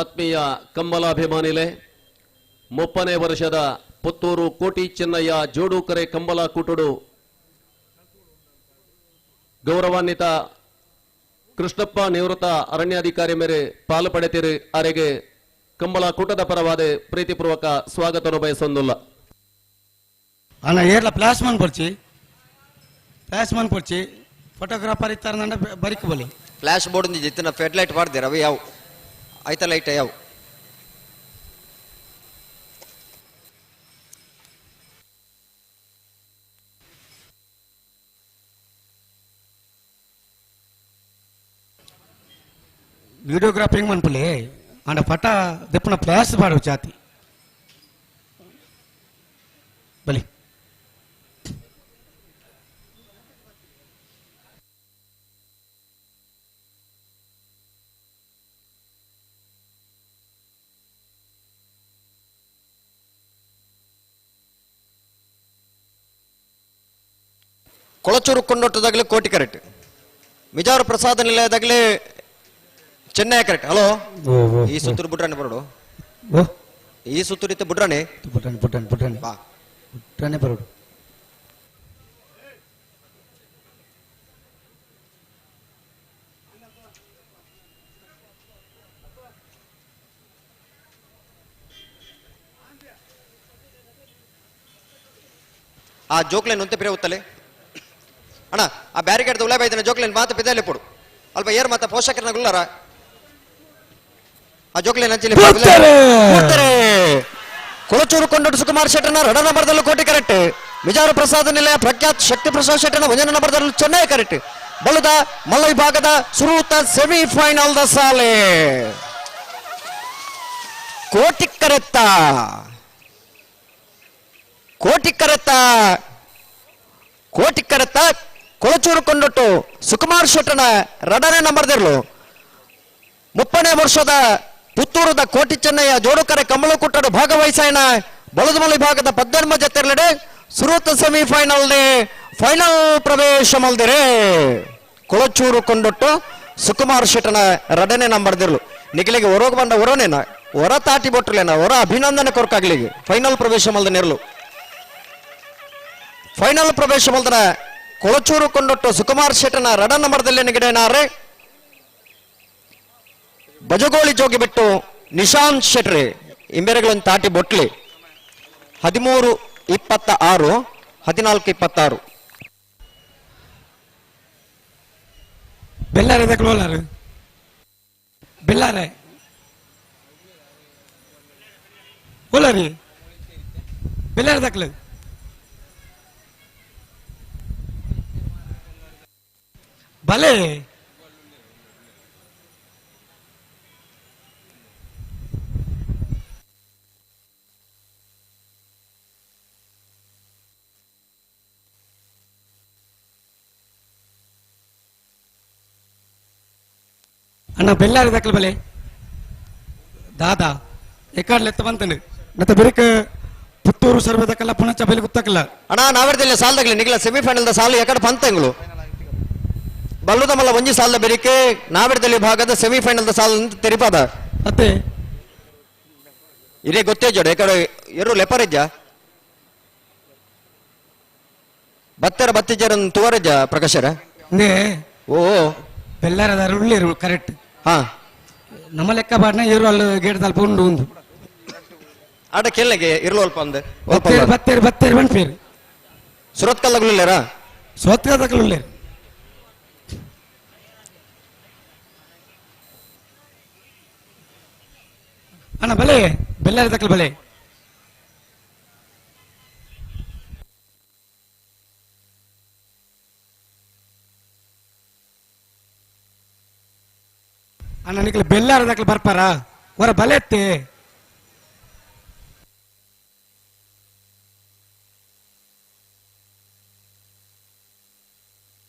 ಆತ್ಮೀಯ ಕಂಬಲಾಭಿಮಾನಿಲೆ 30ನೇ ವರ್ಷದ ಪುತ್ತೂರು ಕೋಟಿ ಚೆನ್ನಯ್ಯ ಜೋಡುಕರೆ ಕಂಬಲ ಕೂಟುಡು ಗೌರವಾನ್ವಿತ ಕೃಷ್ಣಪ್ಪ ನಿವೃತ್ತ ಅರಣ್ಯಾಧಿಕಾರಿ ಮೇರೆ ಪಾಲು ಪಡೆತಿರು ಅರೆಗೆ ಕಂಬಲ ಕೂಟದ ಪರವಾದ ಪ್ರೀತಿಪೂರ್ವಕ ಸ್ವಾಗತವನ್ನು ಬಯಸೊಂದುಲ್ಲ. ಅಣ್ಣ ಏರ್ಲ ಫ್ಲಾಶ್ ಮನ್ ಪೊರ್ಚಿ ಫ್ಲಾಶ್ ಮನ್ ಪೊರ್ಚಿ ಫೋಟೋಗ್ರಾಫರ್ ಇತ್ತಾರ ಬರಿಕ್ ಬಲಿ ಫ್ಲಾಶ್ ಬೋರ್ಡ್ ಜಿತ್ತಿನ ಫೆಡ್ ಲೈಟ್ ಮಾಡ್ದಿರ ಅವು ಯಾವ ಆಯ್ತಾ ಲೈಟ್ ಯಾವ ವಿಡಿಯೋಗ್ರಾಫಿಂಗ್ ಮನ್ಪುಲೆ ಅಂಡ ಪಟ ದೆಪ್ಪುನ ಫ್ಲಾಶ್ ಬಾಡು ಜಾತಿ ಬಲಿ ಕೊಳಚೂರು ಕೊಂಡೊಟ್ಟದಾಗಲೇ ಕೋಟಿ ಕರೆಕ್ಟ್ ಮಿಜಾರು ಪ್ರಸಾದ ನಿಲಯದಾಗಲೇ ಚೆನ್ನೈ ಕರೆಕ್ಟ್. ಹಲೋ ಈ ಸುತ್ತೂರು ಬುಡ್ರಾಣಿ ಬರೋಡು ಈ ಸುತ್ತೂರು ಇತ್ತು ಬುಡ್ರಾಣಿ ಬುಡ್ರಾಣಿ ಬುಡ್ರಾಣಿ ಬುಡ್ರಾಣಿ ಬುಡ್ರಾಣಿ ಬರೋಡು. ಆ ಜೋಕ್ಲೈನ್ ಒಂತೆ ಪಿರೆ ಉತ್ತಲೆ ಅಣ್ಣ ಆ ಬ್ಯಾರಿಕೇಡ್ ಉಲಾ ಬೈದನ ಜೋಕ್ಲೈನ್ ಮಾತು ಪಿದಲೆ ಪೊಡು ಅಲ್ಪ ಏರ್ ಮಾತ ಪೋಷಕರನ್ನ ಗುಲ್ಲಾರ ಆ ಜೋಕ್ಲೈನ್ ಅಂಚಿಲೆ ಕೂಡ್ತಾರೆ. ಕೊಳಚೂರು ಕೊಂಡೊಟ್ಟು ಸುಕುಮಾರ್ ಶೆಟ್ಟನ ರಡ ನಂಬರ್ದಲ್ಲೂ ಕೋಟಿ ಕರೆಕ್ಟ್. ಮಿಜಾರು ಪ್ರಸಾದ ನಿಲಯ ಪ್ರಖ್ಯಾತ್ ಶಕ್ತಿ ಪ್ರಸಾದ್ ಶೆಟ್ಟನ ಒಂದನೇ ನಂಬರ್ದಲ್ಲೂ ಚೆನ್ನೈ ಕರೆಕ್ಟ್. ಬಲುದ ಮಲ್ಲ ವಿಭಾಗದ ಸುರೂತ ಸೆಮಿಫೈನಲ್ the ಸಾಲೆ ಕೋಟಿ ಕರೆತ್ತ ಕೋಟಿ ಕರೆತ್ತ ಕೋಟಿ ಕರೆತ್ತ ಕೊಳಚೂರು ಕೊಂಡೊಟ್ಟು ಸುಕುಮಾರ್ ಶೆಟ್ಟನ ರಡನೇ ನಂಬರ್ದಿರ್ಲು. ಮುಪ್ಪನೇ ವರ್ಷದ ಪುತ್ತೂರದ ಕೋಟಿ ಚೆನ್ನಯ್ಯ ಜೋಡುಕರೆ ಕಮಲಕುಟ್ಟಡು ಭಾಗವಹಿಸಾಯನ ಬಲದಮಲಿ ಭಾಗದ ಪದ್ದರ್ಮ ಜತೆರ್ಲೆಡೆ ಸುರೂತ ಸೆಮಿಫೈನಲ್ ಫೈನಲ್ ಪ್ರವೇಶ ಮಲ್ದಿರೆ. ಕೊಳಚೂರು ಕೊಂಡೊಟ್ಟು ಸುಕುಮಾರ್ ಶೆಟ್ಟನ ರಡನೆ ನಂಬರ್ದಿರ್ಲು ನಿಖಲಿಗೆ ಹೊರಗೆ ಬಂದ ಹೊರನೇನ ಹೊರ ತಾಟಿ ಬೊಟ್ಟಲೇನ ಹೊರ ಅಭಿನಂದನೆ ಕೊರಕಾಗ್ಲಿಗೆ ಫೈನಲ್ ಪ್ರವೇಶ ಮಲ್ದ ನೆರಳು. ಫೈನಲ್ ಪ್ರವೇಶ ಮಲ್ದನ ಕೊಳಚೂರು ಕೊಂಡೊಟ್ಟು ಸುಕುಮಾರ್ ಶೆಟ್ಟನ ರಡ ನಂಬರ್ದಲ್ಲಿ ನಿಗಡೇನಾರೆ ಬಜಗೋಳಿ ಜೋಗಿ ಬಿಟ್ಟು ನಿಶಾಂತ್ ಶೆಟ್ರಿ ಇಂಬೆರೆಗಳನ್ನು ತಾಟಿ ಬೊಟ್ಲಿ. 13-26 14-26. ಬೆಲ್ಲಾರೆ ದಕ್ಲೋಲಾರು ಬೆಲ್ಲಾರೆ ಓಲಾರಿ ಬೆಲ್ಲಾರೆ ದಕ್ಲು ಭಲೆ ಅಣ್ಣ ಬೆಲ್ಲಾರಿ ದಕ್ಕಲು ಬಲೆ ದಾದಾ ಎಕಾಡ್ಲೆತ್ತ ಬಂತಂಡು ಮತ್ತೆ ಬೆರಿಕ ಪುತ್ತೂರು ಸರ್ವೆ ದಕ್ಕಲ್ಲ ಪುಣಚ ಬೆಲೆ ಗೊತ್ತಾಕಲ್ಲ ಅಣ್ಣ ನಾವೆರ್ದಿಲ್ಲ ಸಾಲದಾಗಲಿ ನಿಗಲ ಸೆಮಿಫೈನಲ್ the ಸಾಲು ಎಕಡೆ ಪಂತಂಗಳು ಬಲ್ಲುದ ಮಲ್ಲ ಒಂಜಿ ಸಾಲದ ಬೆರಿಕೆ ನಾವೆರ್ದಲ್ಲಿ ಭಾಗದ ಸೆಮಿಫೈನಲ್ the ಸಾಲ ಅಂತ ತೆರಿಪಾದ ಅತ್ತೆ ಇದೇ ಗೊತ್ತೇ ಜೋಡ ಎಕಡೆ ಎರು ಲೆಪರಿಜ್ಜ ಬತ್ತೆರ ಬತ್ತಿಜರ ತುವರಜ್ಜ ಪ್ರಕಾಶರ ಓ ಬೆಲ್ಲಾರದಾರು ಉಳ್ಳೇರು ಕರೆಕ್ಟ್. ಹಾ ನಮ್ಮ ಲೆಕ್ಕ ಬಾಡ್ನ ಏರು ಅಲ್ಲಿ ಗೇಟ್ ತಲ್ಪ ಉಂಡು ಒಂದು ಆಟ ಕೇಳಗೆ ಇರ್ಲು ಅಲ್ಪ ಅಂದೆ ಬತ್ತೇರು ಬತ್ತೇರು ಬತ್ತೇರು ಬನ್ಪೇರು ಸುರತ್ಕಲ್ಲಾಗ್ಲಿಲ್ಲಾರ ಸುರತ್ಕಲ್ದಾಗಲುಳ್ಳೇರು. ಅಣ್ಣ ಬಲೆ ಬೆಲ್ಲಾರ ದಕ್ಕಲು ಬಲೆ ಅಣ್ಣ ನಿಕ್ಲೆ ಬೆಲ್ಲಾರ ದಕ್ಕಲು ಬರ್ಪಾರ ಹೊರ ಬಲೆ ಎತ್ತೆ.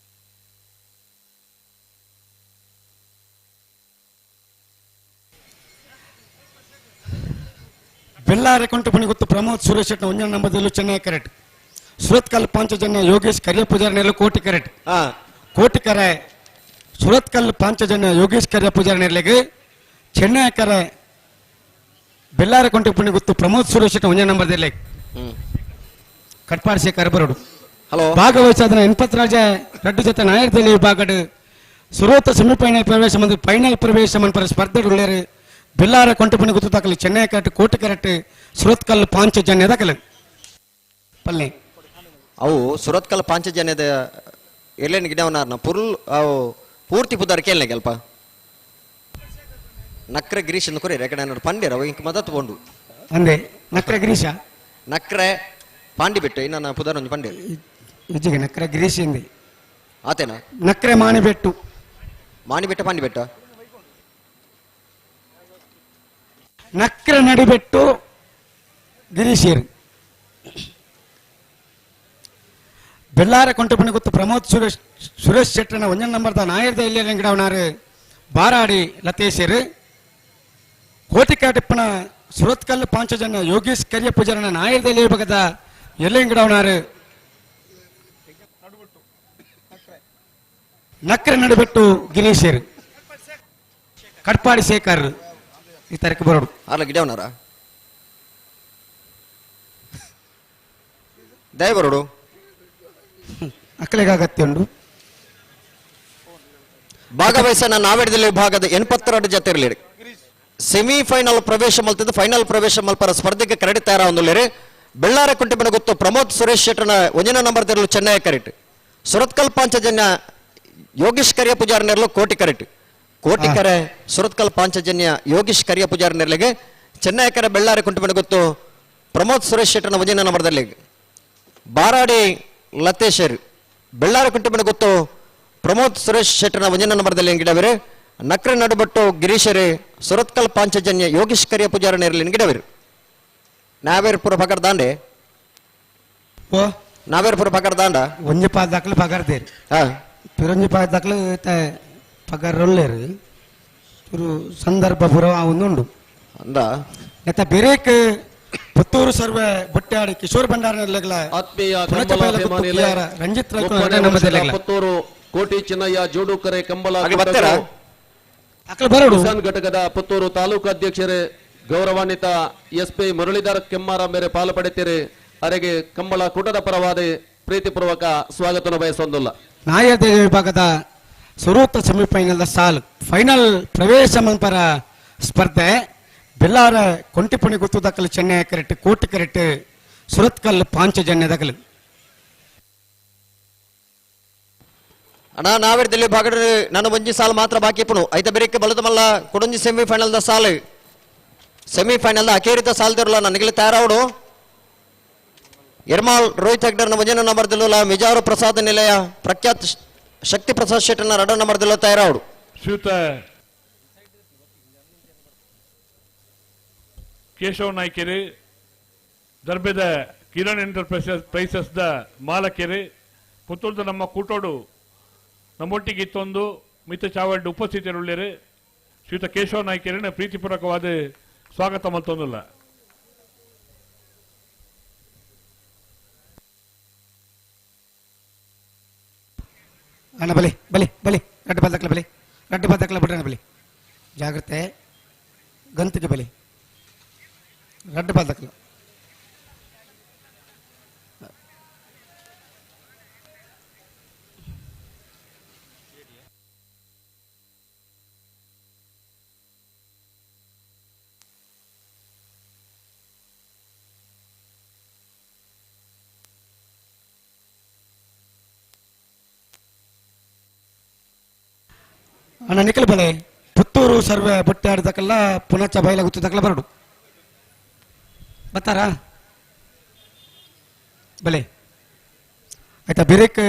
ಬೆಲ್ಲಾರೆ ಕೊಂಟು ಗೊತ್ತು ಪ್ರಮೋದ್ ಸುರೇಶ್ ಶೆಟ್ಟಿ ಒಂಜನ ನಂಬರ್ದಲ್ಲೂ ಚೆನ್ನೈ ಕರೆಕ್ಟ್. ಸುರತ್ಕಲ್ ಪಾಂಚಜನ್ಯ ಯೋಗೇಶ್ ಕರಿಯ ಪೂಜಾರಿನೆಲ್ಲ ಕೋಟಿ ಕರೆಕ್ಟ್. ಕೋಟಿ ಕರೆ ಸುರತ್ಕಲ್ ಪಾಂಚಜನ್ಯ ಯೋಗೇಶ್ ಕರಿಯ ಪೂಜಾರಿನೆಲ್ಲಿಗೆ ಚೆನ್ನೈ ಕರೆ ಬೆಲ್ಲಾರೆ ಕೊಂಟು ಗೊತ್ತು ಪ್ರಮೋದ್ ಸುರೇಶ್ ಶೆಟ್ಟಿ ಒಂಜನ ನಂಬರ್ದಲ್ಲಿ ಕಟ್ಪಾಡ್ ಶೇಖರ್ ಬರೋಡು. ಹಲೋ ಭಾಗವಹಿಸಾದನ ಎನ್ಪತ್ ರಾಜ ರಡ್ಡು ಜೊತೆ ನಾಯರ್ದಲ್ಲಿ ವಿಭಾಗಡು ಸುರೋತ ಸೆಮಿಫೈನಲ್ ಪ್ರವೇಶ ಮತ್ತು ಫೈನಲ್ ಪ್ರವೇಶ ಮನ್ಪರ ಸ್ಪರ್ಧೆ ಉಳ್ಳೇರು ಬೆಲ್ಲಾರ ಕೊಂಟುಪುಣಿ ಗುತ್ತು ದಾಖಲೆ ಚೆನ್ನೈ ಕರೆಕ್ಟ್ ಕೋಟೆ ಕರೆಕ್ಟ್ ಸುರತ್ಕಲ್ ಪಾಂಚಜನ್ಯ ದಾಖಲೆ ಪಲ್ಲೆ ಅವು ಸುರತ್ಕಲ್ ಪಾಂಚಜನ್ಯದ ಎರ್ಲೇನ್ ಗಿಡವನಾರ್ನ ಪುರುಲ್ ಅವು ಪೂರ್ತಿ ಪುದಾರ್ ಕೇಳನೆ ಅಲ್ಪ ನಕ್ರೆ ಗಿರೀಶ್ ಅಂದ್ ಕೊರಿ ಯಾಕಡೆ ನೋಡಿ ಪಂಡ್ಯರ ಅವು ಇಂಕ್ ಮದತ್ ಬೋಂಡು ಅಂದೆ ನಕ್ರೆ ಗಿರೀಶ ನಕ್ರೆ ಪಾಂಡಿ ಬಿಟ್ಟು ಇನ್ನ ಪುದಾರ್ ಒಂಜಿ ಪಂಡ್ಯ ಇಜ್ಜಿಗೆ ನಕ್ರೆ ಗಿರೀಶ್ ಇಂದೆ ಆತೇನಾ ನಕ್ರೆ ಮಾಣಿಬೆಟ್ಟು ಮಾಣಿಬೆಟ್ಟ ಪಾಂಡಿಬೆಟ್ಟ ನಕ್ರೆ ನಡಿಬೆಟ್ಟು ಗಿರೀಶೇರು ಬೆಲ್ಲಾರ ಕೊಂಟುಪಣಿ ಗೊತ್ತು ಪ್ರಮೋದ್ ಸುರೇಶ್ ಸುರೇಶ್ ಶೆಟ್ಟನ ಒಂಜನ ನಂಬರ್ದ ನಾಯರ್ದ ಇಲ್ಲಿ ಗಿಡವನಾರು ಬಾರಾಡಿ ಲತೇಶರು ಕೋಟಿಕಾಟಿಪ್ಪನ ಸುರತ್ಕಲ್ ಪಾಂಚಜನ ಯೋಗೇಶ್ ಕರಿಯ ಪೂಜಾರನ ನಾಯರ್ದ ಇಲ್ಲಿ ಬಗದ ಎಲ್ಲೆಂಗಿಡವನಾರು ನಕ್ರೆ ನಡಿಬೆಟ್ಟು ಗಿರೀಶೇರು ಕಟ್ಪಾಡಿ ಶೇಖರ್ ಈ ತರಕ್ಕೆ ಬರೋಡು ಅಲ್ಲ ಗಿಡವನಾರ ದಯ ಬರೋಡು ಅಕ್ಕಲಿಗಾಗತ್ತೆ ಉಂಡು. ಭಾಗವಹಿಸನ ನಾವೆಡದಲ್ಲಿ ವಿಭಾಗದ 82 ಜೊತೆ ಇರಲಿ ಸೆಮಿಫೈನಲ್ ಪ್ರವೇಶ ಮಲ್ತಿದ್ದು ಫೈನಲ್ ಪ್ರವೇಶ ಮಲ್ಪರ ಸ್ಪರ್ಧೆಗೆ ಕರಡಿ ತಯಾರ ಒಂದುಲ್ಲೇರಿ ಬೆಳ್ಳಾರ ಕುಂಟಿಬನ ಗೊತ್ತು ಪ್ರಮೋದ್ ಸುರೇಶ್ ಶೆಟ್ಟನ ಒಂಜನ ನಂಬರ್ ತೆರಲು ಚೆನ್ನೈ ಕರೆಕ್ಟ್. ಸುರತ್ಕಲ್ ಪಾಂಚಜನ್ಯ ಯೋಗೇಶ್ ಕರಿಯ ಪೂಜಾರಿ ನೆರಳು ಕೋಟಿ ಕರೆಕ್ಟ್. ಕೋಟಿ ಕರೆ ಸುರತ್ಕಲ್ ಪಾಂಚಜನ್ಯ ಯೋಗೇಶ್ ಕರಿಯ ಪೂಜಾರಿ ನೆರಳಿಗೆ ಚೆನ್ನೈ ಕರೆ ಬೆಳ್ಳಾರಿ ಕುಂಟಿಬನ ಗೊತ್ತು ಪ್ರಮೋದ್ ಸುರೇಶ್ ಶೆಟ್ಟನ ಒಂಜನ ನಂಬರ್ದಲ್ಲಿ ಬಾರಾಡಿ ಲತೇಶರ್ ಬೆಳ್ಳಾರಿ ಕುಂಟಿಬನ ಗೊತ್ತು ಪ್ರಮೋದ್ ಸುರೇಶ್ ಶೆಟ್ಟನ ಒಂಜನ ನಂಬರ್ದಲ್ಲಿ ಗಿಡವಿರು ನಕ್ರೆ ನಡುಬಟ್ಟು ಗಿರೀಶರೇ ಸುರತ್ಕಲ್ ಪಾಂಚಜನ್ಯ ಯೋಗೇಶ್ ಕರಿಯ ಪೂಜಾರಿ ನೆರಳಿನ ಗಿಡವಿರು ನಾವೇರ್ಪುರ ಪಗಡ್ ದಾಂಡೆ ನಾವೇರ್ಪುರ ಪಗಡ್ ದಾಂಡ ಒಂಜಿ ಪಾದ ದಾಖಲೆ ಪಗಾರ್ದೇರಿ ಪಿರೊಂಜಿ ಪಾದ ದಾಖಲೆ ಪಗಾರ ಒಳ್ಳೇರು. ಚೂರು ಸಂದರ್ಭ ಪೂರ ಒಂದುಂಡು. ಅಂದ ನೆತ್ತ ಬೆರೇಕ್ ಪುತ್ತೂರು ಸರ್ವೆ ಬೊಟ್ಟಾಡಿ ಕಿಶೋರ್ ಭಂಡಾರನೆಲ್ಲಗ್ಲ ಆತ್ಮೀಯ ಪುಣಚ ಕಂಬಳ ಬೈಲ ಗುತ್ತು ಅಭಿಮಾನಿಗಳೇ, ಕಿಯಾರ ರಂಜಿತ್ ರೈಕುನ ಮುಪ್ಪನೇ ಎರಡನೇ ವರ್ಷದ ನಂಬರ್ದೆಲೆಗ್ಲ. ಪುತ್ತೂರು ಕೋಟಿ ಚಿನ್ನಯ್ಯ ಜೋಡುಕರೆ ಕಂಬಳ ಹಾಗೆ ಬರ್ತಾರಾ? ಅಕ್ಲ ಬರೋಡು. ಕಿಸಾನ್ ಘಟಕದ ಪುತ್ತೂರು ತಾಲೂಕು ಅಧ್ಯಕ್ಷರೇ ಗೌರವಾನ್ವಿತ ಎಸ್ ಪಿ ಮುರಳೀಧರ್ ಕೆಮ್ಮಾರ ಮೇರೆ ಪಾಲು ಪಡೆತೀರಿ. ಅರೆಗೆ ಕಂಬಳ ಕೂಟದ ಪರವಾದ ಪ್ರೀತಿಪೂರ್ವಕ ಸ್ವಾಗತವನ್ನು ಬಯಸೊಂದಿಲ್ಲ. ನಾಯರ್ದ ವಿಭಾಗದ ಸುರೂತ ಸೆಮಿಫೈನಲ್ ಸಾಲ್ ಫೈನಲ್ ಪ್ರವೇಶ ಮನ್ಪರ ಸ್ಪರ್ಧೆ ಬೆಲ್ಲಾರ ಕೊಂಟಿಪುಣಿ ಗುತ್ತು ದಾಖಲು ಚೆನ್ನೈ ಕರೆಕ್ಟ್ ಕೋಟಿ ಕರೆಕ್ಟ್ ಸುರತ್ಕಲ್ ಪಾಂಚಜನ್ಯ ದಾಖಲು. ಅಣ್ಣ ನಾವೆರ್ದಲ್ಲಿ ಭಾಗಡ ನನ್ನ ಒಂಜಿ ಸಾಲು ಮಾತ್ರ ಬಾಕಿ ಇಪ್ಪುನು ಐತ ಬೆರಿಕೆ ಬಲದ ಮಲ್ಲ ಕೊಡೊಂಜಿ ಸೆಮಿಫೈನಲ್ the ಸಾಲು ಸೆಮಿಫೈನಲ್ the ಅಖೇರಿತ ಸಾಲ್ ದಿರಲ ನನಗೆ ತಯಾರಾವಡು. ಎರ್ಮಾಲ್ ರೋಹಿತ್ ಹೆಗ್ಡರ್ ಒಂಜನ ನಂಬರ್ ದಿಲ್ಲುಲ ಮಿಜಾರು ಪ್ರಸಾದ್ ನಿಲಯ ಪ್ರಖ್ಯಾತ್ ಶಕ್ತಿ ಪ್ರಸಾದ್ ಶೆಟ್ಟರ್ನ ಎರಡೋ ನಂಬರ್ ದಿಲ್ಲ ತಯಾರಾವಡು. ಶ್ರೀಯುತ ಕೇಶವ ನಾಯ್ಕೆರೆ ದರ್ಬೆದ ಕಿರಣ್ ಎಂಟರ್ಪ್ರೈಸಸ್ ಪ್ರೈಸಸ್ದ ಮಾಲಕೆರೆ ಪುತ್ತೂರ್ದ ನಮ್ಮ ಕೂಟೋಡು ನಮ್ಮೊಟ್ಟಿಗೆ ಇತ್ತೊಂದು ಮಿತ ಚಾವಡ್ ಉಪಸ್ಥಿತರುಳ್ಳೇರು ಶ್ರೀಯುತ ಕೇಶವ ನಾಯ್ಕೆರೆನ ಪ್ರೀತಿಪೂರ್ವಕವಾದ ಸ್ವಾಗತ ಮಲ್ತೊಂದಿಲ್ಲ. ಅಣ್ಣ ಬಲಿ ಬಲಿ ಬಲಿ ರಡ್ಡು ಬದಕ್ಲ ಬಲಿ ರಡ್ಡು ಬದಕ್ಲ ಬಿಡ್ರಣ ಬಲಿ ಜಾಗ್ರತೆ ಗಂತಿಗೆ ಬಲಿ ರಡ್ಡು ಬದಕ್ಲ. ಅಣ್ಣ ನಿಖಲ್ ಬಲೆ ಪುತ್ತೂರು ಸರ್ವೆ ಬಟ್ಟೆ ಆಡಿದಕ್ಕೆಲ್ಲ ಪುನಚ ಬಯಲ ಗುತ್ತದಕ್ಕೆಲ್ಲ ಬರಡು ಬರ್ತಾರಾ ಬಲೆ ಆಯ್ತಾ. ಬಿರೇಕ್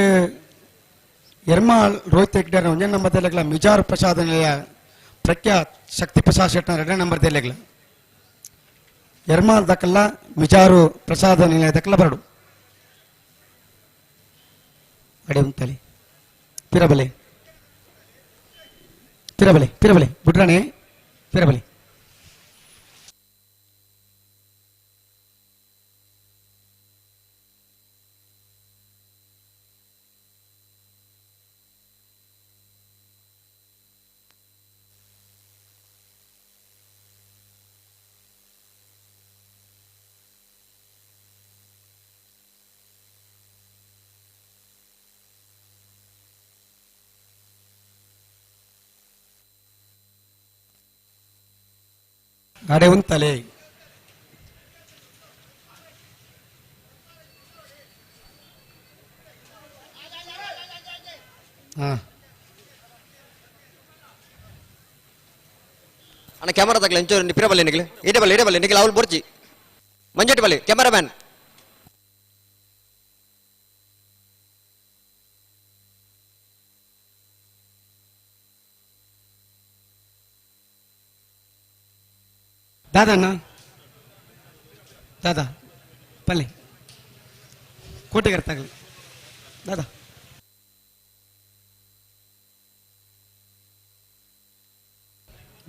ಎರ್ಮಾಳ್ ರೋಹಿತ್ ಹೆಗ್ಡರ್ ಒಂದೇ ನಂಬರ್ ದೆಲೆಗ್ಲ ಮಿಜಾರ್ ಪ್ರಸಾದ್ ನಿಲಯ ಪ್ರಖ್ಯಾತ್ ಶಕ್ತಿ ಪ್ರಸಾದ್ ಶೆಟ್ಟರ್ ಎರಡನೇ ನಂಬರ್ ದೆಲೆಗ್ಲ ಎರ್ಮಾಳ್ ದಕ್ಕಲ್ಲ ಮಿಜಾರು ಪ್ರಸಾದ ನಿಲಯ ದಕ್ಕಲ್ಲ ಬರಡು ಅಡೆ ಉಂತಲಿ ಪಿರಬಲೆ ಪಿರಬಲೆ ಪಿರಬಲೆ ಬುಡ್ರಾಣೆ ಪಿರಬಲೆ. ಅಡೆ ಉಂತಲೆ ಹಾ ಅಣ್ಣ ಕ್ಯಾಮರಾ ತಗಲ ಇಂಚೂರು ಪಿರಬಲ್ಲಿ ನಿಗಲಿ ಇಡೆ ಬಲ್ಲಿ ಇಡೆ ಬಲ್ಲಿ ನಿಗಲಿ ಅವಳು ಬೊರ್ಚಿ ಮಂಜೆಟ್ಟಿ ಬಲ್ಲಿ ಕ್ಯಾಮರಾಮ್ಯಾನ್. ದಾದಣ್ಣ ದಾದಾ ಪಲ್ಲೆ ಕೋಟೆಗಾರ ತಗಲಿ ದಾದಾ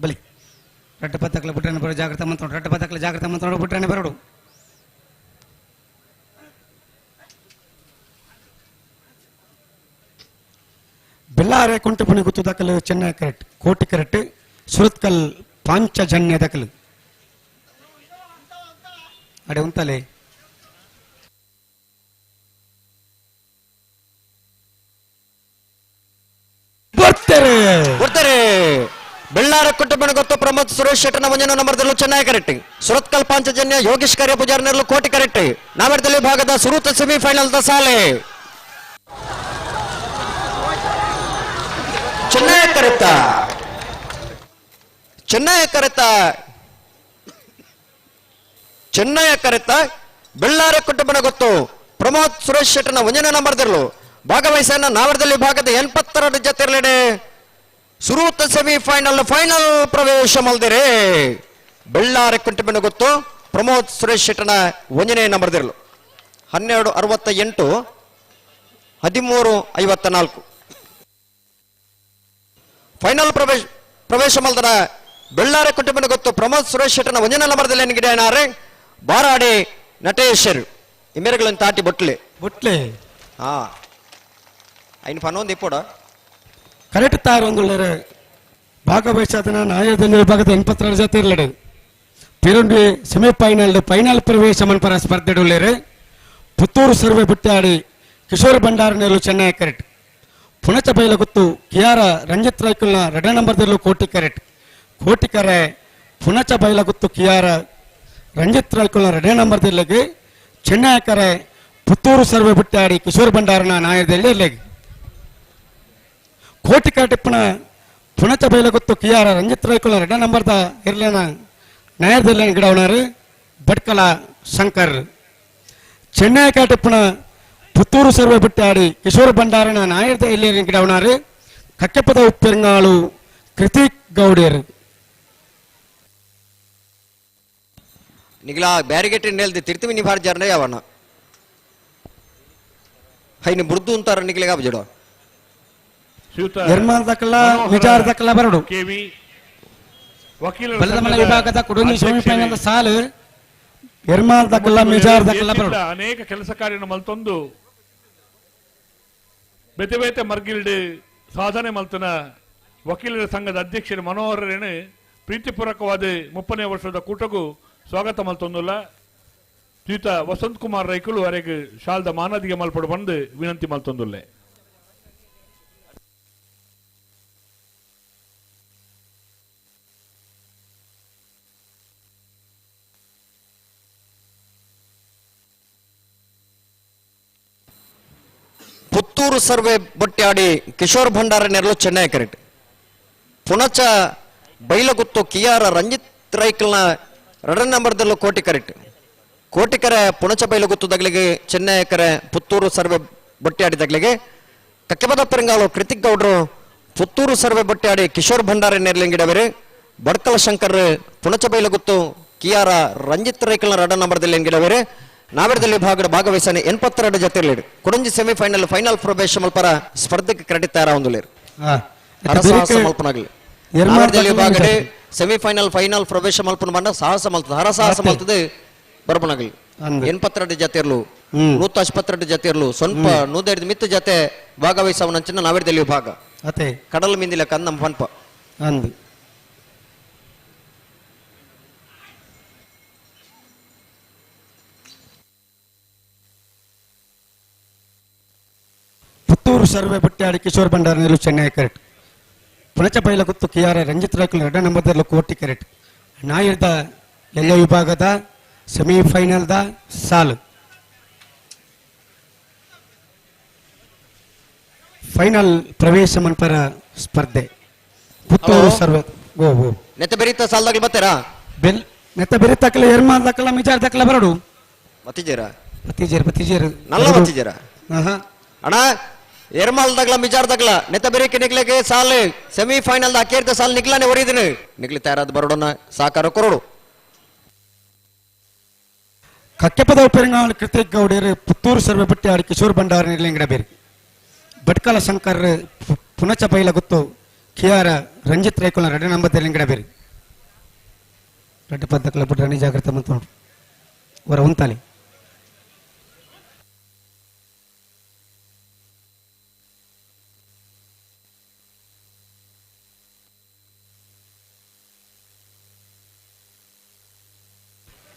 ಬಲಿ ರಡ್ಡ ಪತ್ತಕ್ಲ ಬುಟ್ಟಾನೆ ಬರೋ ಜಾಗ್ರತೆ ಮಂತ್ರ ರಡ್ಡ ಪತ್ತಕ್ಲ ಜಾಗ್ರತೆ ಮಂತ್ರ ಬುಟ್ಟಾನೆ ಬರೋಡು. ಬೆಲ್ಲಾರೆ ಕುಂಟುಪುಣಿ ಗುತ್ತು ದಾಖಲು ಚೆನ್ನೈ ಕರೆಕ್ಟ್ ಕೋಟಿ ಕರೆಕ್ಟ್ ಸುರತ್ಕಲ್ ಪಾಂಚಜನ್ಯ ದಾಖಲು ಅಡೆ ಉಂತಲೆ. ಬರ್ತಾರೆ ಬರ್ತಾರೆ. ಬೆಳ್ಳಾರ ಕುಟುಂಬನ ಗೊತ್ತು ಪ್ರಮೋದ್ ಸುರೇಶ್ ಶೆಟ್ಟನ ಮುಂದಿನ ನಂಬರ್ದಲ್ಲೂ ಚೆನ್ನೈ ಕರೆಕ್ಟ್ ಸುರತ್ಕಲ್ ಪಾಂಚಜನ್ಯ ಯೋಗೇಶ್ ಕಾರ್ಯ ಪೂಜಾರ್ನಲ್ಲೂ ಕೋಟಿ ಕರೆಕ್ಟ್ ನಾವೆರದಲ್ಲಿ ಭಾಗದ ಸುರೂತ ಸೆಮಿಫೈನಲ್ the ಸಾಲೆ ಚೆನ್ನೈ ಕರೆತ್ತ ಚೆನ್ನೈ ಕರೆತ್ತ ಚೆನ್ನೈ ಕರೆತ್ತ ಬೆಳ್ಳಾರ ಕುಟುಂಬನ ಗೊತ್ತು ಪ್ರಮೋದ್ ಸುರೇಶ್ ಶೆಟ್ಟನ ಒಂದನೇ ನಂಬರ್ದಿರಲು ಭಾಗವಹಿಸನ್ನ ನಾವರದಲ್ಲಿ ಭಾಗದ 82 ಜೊತೆರಲೆಡೆ ಸುರೂತ ಸೆಮಿಫೈನಲ್ ಫೈನಲ್ ಪ್ರವೇಶ ಮಲ್ದಿರೆ. ಬೆಳ್ಳಾರ ಕುಟುಂಬನ ಗೊತ್ತು ಪ್ರಮೋದ್ ಸುರೇಶ್ ಶೆಟ್ಟನ ಒಂದನೇ ನಂಬರ್ದಿರಲು 12:68 13:54 ಫೈನಲ್ ಪ್ರವೇಶ. ಪ್ರವೇಶ ಮಲ್ದನ ಬೆಳ್ಳಾರೆ ಕುಟುಂಬನ ಗೊತ್ತು ಪ್ರಮೋದ್ ಸುರೇಶ್ ಶೆಟ್ಟನ ಒಂಜನ ನಂಬರ್ದಲ್ಲಿ ಗಿಡನಾರೆ ಬಾರಾಡಿ ನಟೇಶರ್ ಇಮೇರುಗಳನ್ನು ತಾಟಿ ಬೊಟ್ಲೆ ಬೊಟ್ಲೆ ಹಾ ಐನ್ ಪನ್ನೊಂದು ಇಪ್ಪೋಡ ಕರೆಕ್ಟ್ ತಾರು ಒಂದುಳ್ಳೇರು ಭಾಗವಹಿಸಾದನ ನಾಯರ್ದನ್ನ ವಿಭಾಗದ 82 ಜೊತೆ ಇರಲಡು ಪಿರುಂಡಿ ಸೆಮಿಫೈನಲ್ ಫೈನಲ್ ಪ್ರವೇಶ ಮನ್ಪರ ಸ್ಪರ್ಧೆಡುಳ್ಳೇರು ಪುತ್ತೂರು ಸರ್ವೆ ಬುಟ್ಟಾಡಿ ಕಿಶೋರ್ ಭಂಡಾರನೇಲು ಚೆನ್ನೈ ಕರೆಕ್ಟ್ ಪುಣಚ ಬೈಲಗುತ್ತು ಕಿಯಾರ ರಂಜಿತ್ ರೈಕುಲ್ನ ಎರಡನೇ ನಂಬರ್ದಲ್ಲೂ ಕೋಟಿ ಕರೆಕ್ಟ್ ಕೋಟಿಕರೆ ಪುಣಚ ಬೈಲಗುತ್ತು ಕಿಯಾರ ರಂಜಿತ್ ರೈಕುಲ್ನ ಎರಡನೇ ನಂಬರ್ದಿಲ್ಲಗೆ ಚೆನ್ನೈ ಕರೆ ಪುತ್ತೂರು ಸರ್ವೆ ಬುಟ್ಟಾಡಿ ಕಿಶೋರ್ ಭಂಡಾರನ ನಾಯರ್ದಲ್ಲಿ ಇರ್ಲೆಗೆ ಕೋಟಿ ಕರೆಟಿಪ್ಪನ ಪುಣಚ ಬೈಲಗುತ್ತು ಕಿಯಾರ ರಂಜಿತ್ ರೈಕುಲ್ನ ಎರಡನೇ ನಂಬರ್ದ ಇರ್ಲೇನ ನಾಯರ್ದಲ್ಲಿ ಗಿಡವನಾರು ಭಟ್ಕಲ ಶಂಕರ್ ಚೆನ್ನೈ ಕಾಟಿಪ್ಪನ ಪುತ್ತೂರು ಸರ್ವೆ ಬುಟ್ಟಾಡಿ ಕಿಶೋರ್ ಭಂಡಾರನ ನಾಯರ್ದ ಇಲ್ಲಿ ಗಿಡವನಾರು ಕಕ್ಕೆಪದ ಉಪ್ಪೆರಂಗಾಳು ಕೃತಿಕ್ ಗೌಡಿಯರು ನಿಗ್ಲಾ ಬ್ಯಾರಿಗೇಟ್ ನೆಲ್ದಿ ತಿರ್ತಿವಿ ನಿ ಭಾರ ಜರ್ನೆ ಯಾವನ ಹೈನಿ ಬುರ್ದು ಅಂತಾರ ನಿಗ್ಲಿಗ ಬಜಡೋ ಶ್ರೀಯುತ ಎರ್ಮಾಲ್ ದಕ್ಕಲ ಮನೋಹರ ವಿಚಾರ ದಕ್ಕಲ ಬರಡು ಕೆವಿ ವಕೀಲರ ಬಲದ ಮಲೆ ಸಂಘದ ವಿಭಾಗದ ಕುಡುಂಜಿ ಅಧ್ಯಕ್ಷರೇ, ಸೆಮಿಫೈನಲ್ ಸಾಲು ಎರ್ಮಾಲ್ ದಕ್ಕಲ ಮಿಜಾರ್ ದಕ್ಕಲ ದೇಶದ ಬರಡು ಅನೇಕ ಕೆಲಸ ಕಾರ್ಯವನ್ನು ಮಲ್ತೊಂದು ಬೇತೆ ಬೇತೆ ಮರ್ಗಿಲ್ಡ್ ಸಾಧನೆ ಮಲ್ತನ ವಕೀಲರ ಸಂಘದ ಅಧ್ಯಕ್ಷರು ಮನೋಹರರೇನು ಪ್ರೀತಿಪೂರ್ವಕವಾದ 30ನೇ ವರ್ಷದ ಕೂಟಗೂ ಸ್ವಾಗತ ಮಲ್ತೊಂದುಲ್ಲ ಶ್ರೀಯುತ ವಸಂತ್ ಕುಮಾರ್ ರೈಕುಲು ವರೆಗೆ ಶಾಲ್ದ ಮಾನದಿಗೆ ಮಲ್ಪಡು ಬಂದು ವಿನಂತಿ ಮಲ್ತೊಂದುಲ್ಲೆ. ಪುತ್ತೂರು ಸರ್ವೆ ಬೊಟ್ಟಾಡಿ ಕಿಶೋರ್ ಭಂಡಾರ ನೆರಳು ಚೆನ್ನೈ ಕರೆಕ್ಟ್ ಪುಣಚ ಬೈಲಗುತ್ತು ಕಿಯಾರ ರಂಜಿತ್ ರೈಕಲ್ನ ಎರಡನೇ ನಂಬರ್ದಲ್ಲೂ ಕೋಟಿ ಕರೆಕ್ಟ್ ಕೋಟಿಕರೆ ಪುಣಚ ಬೈಲಗುತ್ತು ದಗ್ಲಿಗೆ ಚೆನ್ನೈ ಕರೆ ಪುತ್ತೂರು ಸರ್ವೆ ಬೊಟ್ಟಾಡಿ ದಗ್ಲಿಗೆ ಕಕ್ಕೆಬದ ಪೆರಂಗಾಲು ಕೃತಿಕ್ ಗೌಡ್ರು ಪುತ್ತೂರು ಸರ್ವೆ ಬೊಟ್ಟಾಡಿ ಕಿಶೋರ್ ಭಂಡಾರ ನೆರಳಿಂಗಿಡವರು ಬಡ್ಕಲ ಶಂಕರ್ ಪುಣಚ ಬೈಲಗುತ್ತು ಕಿಯಾರ ರಂಜಿತ್ ರೈಕಲ್ನ ಎರಡನೇ ನಂಬರ್ದಲ್ಲಿ ಎಂಗಿಡವರು ನಾವೆರದಲ್ಲಿ ಭಾಗದ ಭಾಗವಹಿಸನೆ 82 ಜೊತೆಯಲ್ಲಿ ಕುಡಂಜಿ ಸೆಮಿಫೈನಲ್ ಫೈನಲ್ ಪ್ರವೇಶ ಮಲ್ಪರ ಸ್ಪರ್ಧೆಗೆ ಕ್ರೆಡಿಟ್ ತಯಾರ ಹೊಂದಲೇರು ಹರಸಾಹಸ ಮಲ್ಪನಾಗಲಿ ನಾವೆರದಲ್ಲಿ ವಿಭಾಗಡೆ ಸೆಮಿಫೈನಲ್ ಫೈನಲ್ ಪ್ರವೇಶ ಮಲ್ಪನ ಬಂಡ ಸಾಹಸ ಮಲ್ತದ ಹರಸಾಹಸ ಮಲ್ತದೆ ಬರಪನಾಗಲಿ 82 ಜೊತೆಯರ್ಲು 182 ಜೊತೆಯರ್ಲು ಸ್ವಲ್ಪ 105 ಮಿತ್ತ ಜೊತೆ ಭಾಗವಹಿಸವನಂಚಿನ ನಾವೆರದಲ್ಲಿ ವಿಭಾಗ ಕಡಲ್ ಮಿಂದಿಲ ಕಂದ ನಮ್ಮ ಪನ್ಪ ಅಂದು ಪುತ್ತೂರು ಸರ್ವೆ ಬುಟ್ಟಾಡಿ ಕಿಶೋರ್ ಭಂಡಾರ ನೆಲು ಚೆನ್ನೈ ಕರೆಕ್ಟ್ ಪುಣಚ ಬೈಲಗುತ್ತು ಕಿಯಾರ ರಂಜಿತ್ ರೈಕುಲ್ ಎರಡನೇ ನಂಬರ್ದಲ್ಲೂ ಕೋಟಿ ಕರೆಕ್ಟ್ ನಾಯಿರ್ದ ಎಲ್ಲ ವಿಭಾಗದ ಸೆಮಿಫೈನಲ್ದ ಸಾಲು ಫೈನಲ್ ಪ್ರವೇಶ ಮನ್ಪರ ಸ್ಪರ್ಧೆ ಪುತ್ತೂರು ಸರ್ವೆ ಗೋ ಗೋ ನೆತ್ತ ಬೆರೀತ ಸಾಲದಾಗಲಿ ಬರ್ತೀರಾ ಬೆಲ್ ನೆತ್ತ ಬೆರೀತಕ್ಕಲ್ಲ ಎರ್ಮಾಲ್ ದಕ್ಕಲ್ಲ ಮಿಜಾರ್ ದಕ್ಕಲ್ಲ ಬರಡು ಮತ್ತಿಜೀರ ಬತ್ತೀಜೇರು ಬತ್ತೀಜೇರು ನಲ್ಲ ಮತ್ತಿಜೀರ ಆಹಾ ಅಣ್ಣ ಎರ್ಮಾಲ್ ದಗ್ಲ ಮಿಜಾರ್ ದಗ್ಲ ನೆತ್ತ ಬೆರೀಕೆ ನಿಗ್ಲಿಗೆ ಸಾಲು ಸೆಮಿಫೈನಲ್ ಅಕೇರ್ದ ಸಾಲು ನಿಗ್ಲಾನೆ ಒರಿದಿನ ನಿಗ್ಲಿ ತಯಾರಾದ ಬರೋಡನ ಸಾಕಾರ ಕೊರಡು ಕಕ್ಕೆಪದ ಉಪೆರಂಗಾವಲ್ ಕೃತಿಕ್ ಗೌಡರು ಪುತ್ತೂರು ಸರ್ವೆ ಬಟ್ಟಿ ಕಿಶೋರ್ ಭಂಡಾರ ನಿರ್ಲಿಂಗಡ ಬೇರು ಭಟ್ಕಲ ಶಂಕರ್ ಪುನಚ ಬೈಲಗುತ್ತು ಕಿಯಾರ ರಂಜಿತ್ ರೈಕುಲ ಎರಡನೇ ನಂಬರ್ ಲಿಂಗಡ ಬೇರು ರೆಡ್ಡ ಪದ್ದಕ್ಲ ಬಿಡ್ರಣಿ ಜಾಗ್ರತೆ ಮತ್ತು ನೋಡು ಹೊರ ಉಂತಾಲಿ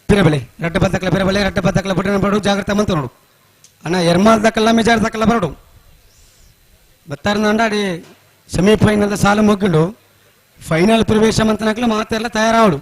ಪಿರಬಲೆ ರಡ್ಡ ಬದ್ದಕ್ಲ ಪಿರಬಲೆ ರಡ್ಡ ಬದ್ದಕ್ಲ ಬಿಡ್ರಣ ಬರಡು ಜಾಗ್ರತೆ ಮಂತ ನೋಡು ಅಣ್ಣ ಎರ್ಮಾಲ್ ದಕ್ಕಲ್ಲ ಮಿಜಾರ್ ದಕ್ಕಲ್ಲ ಬರಡು ಬತ್ತಾರ ಅಂಡಾಡಿ ಸೆಮಿಫೈನಲ್ ಸಾಲ ಮುಗ್ಗಿಂಡು ಫೈನಲ್ ಪ್ರವೇಶ ಮಂತನಕ್ಲ ಮಾತೆಲ್ಲ ತಯಾರಾವಡು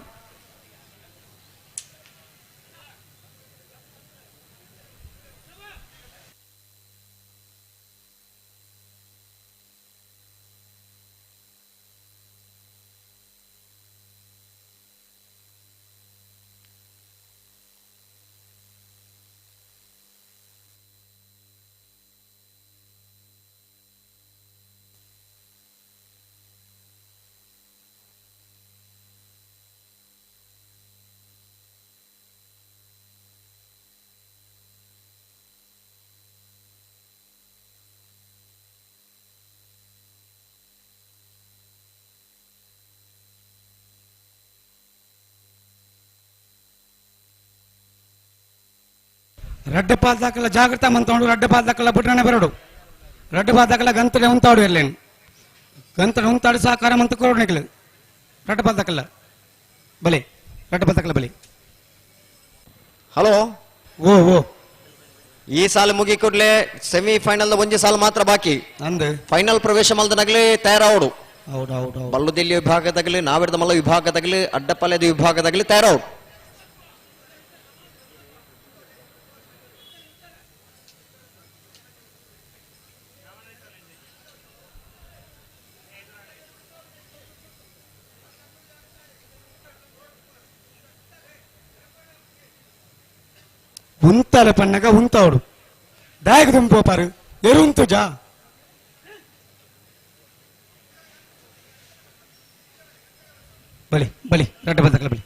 ರಡ್ಡೆ ಪಾಲ್ ದಾಕಲ ಜಾಗ್ರತ ಮಂತೋಡು ರಡ್ಡೆ ಪಾಲ್ ದಾಕಲ ಬುಡ್ರನೆ ಬರೋಡು ರಡ್ಡೆ ಪಾಲ್ ದಾಕಲ ಗಂತಡೆ ಉಂತಾಡು ಇರ್ಲೇನು ಗಂತಡೆ ಉಂತಾಡು ಸಹಕಾರ ಮಂತ ಕೊರೋಡು ನಿಕ್ಲು ರಡ್ಡೆ ಪಾಲ್ ದಾಕಲ ಬಲೆ ರಡ್ಡೆ ಪಾಲ್ ದಾಕಲ ಬಲೆ. ಹಲೋ ಓ ಓ ಈ ಸಾಲ ಮುಗಿ ಕೂಡಲೇ ಸೆಮಿಫೈನಲ್ ಒಂಜಿ ಸಾಲ ಮಾತ್ರ ಬಾಕಿ. ಅಂದ್ ಫೈನಲ್ ಪ್ರವೇಶ ಮಲ್ದನಗಲೇ ತಯಾರಾವಡು. ಹೌದು ಹೌದು. ಬಲ್ಲುದಿಲ್ಲಿ ವಿಭಾಗದಾಗಲಿ ನಾವಿರದ ಮಲ್ಲ ವಿಭಾಗದಾಗಲಿ ಅಡ್ಡಪಾಳ್ಯದ ವಿಭಾಗದಾಗಲಿ ತಯಾರಾವಡು. ಉಂತಾಲೆ ಪಣ್ಣಗ ಉಂತಾವಡು ದಾಯಕ ದುಂಪೋಪಾರು ಎರುಂತು ಜಾ ಬಲಿ ಬಲಿ ರಡ್ಡ ಬಂದಕಲ ಬಲಿ.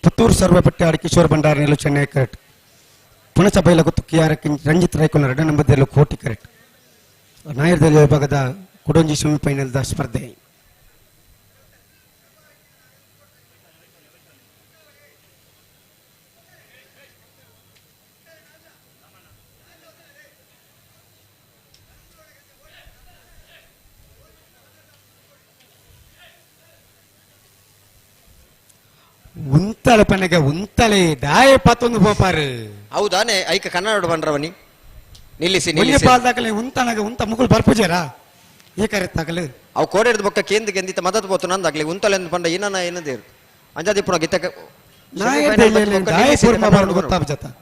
ಪುತ್ತೂರು ಸರ್ವಪಟ್ಟಿ ಕಿಶೋರ್ ಭಂಡಾರ ನಿಲು ಚೆನ್ನೈ ಕರೆಕ್ಟ್. ಪುಣಚ ಬೈಲ ಗೊತ್ತು ಕಿಯಾರ ರಂಜಿತ್ ರೈಕೋನ ರಡ್ಡ ನಂಬರ್ದಲ್ಲಿ ಕೋಟಿ ಕರೆಕ್ಟ್. ನಾಯರ್ದಲ್ಲಿ ವಿಭಾಗದ ಕುಡೊಂಜಿ ಸೆಮಿಫೈನಲ್ದ ಸ್ಪರ್ಧೆ. ಉಂತಲೆ ಪಣ್ಣಗೆ ಉಂತಲೆ ದಾಯ ಪತ್ತೊಂದು ಪೋಪಾರು. ಹೌದಾನೆ ಐಕ ಕನ್ನಡ ಬಂಡ್ರವನಿ ನಿಲ್ಲಿಸಿ ನಿಲ್ಲಿಸಿ. ಪಾಲ್ದಾಕಲೆ ಉಂತನಗ ಉಂತ ಮುಗುಲ್ ಬರ್ಪುಜೇರಾ ಏಕರೆ ತಗಲು ಅವು ಕೋಡೆಡ್ದ ಬೊಕ್ಕ ಕೇಂದ್ರ ಕೆಂದಿತ ಮದತ್ ಪೋತು ನಂದಾಗ್ಲಿ ಉಂತಲೆ ಅಂದ್ ಪಂಡ ಏನನ ಏನದೇರು ಅಂಜಾದಿ ಪುಣ ಗಿತ್ತ ಗೊತ್ತಾಗ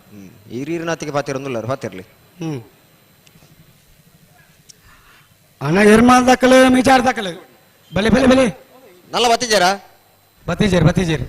ಈರೀರ್ನಾತಿಗೆ ಪಾತಿರೊಂದುಲ್ಲಾರು ಪಾತಿರ್ಲಿ. ಅಣ್ಣ ಎರ್ಮಾಲ್ ದಾಕಲು ಮಿಜಾರ್ ದಾಕಲು ಬಲೆ ಬಲೆ ಬಲೆ ನಲ್ಲ ಬತ್ತಿಜೇರಾ ಬತ್ತಿಜೇರು ಬತ್ತಿಜೇರು.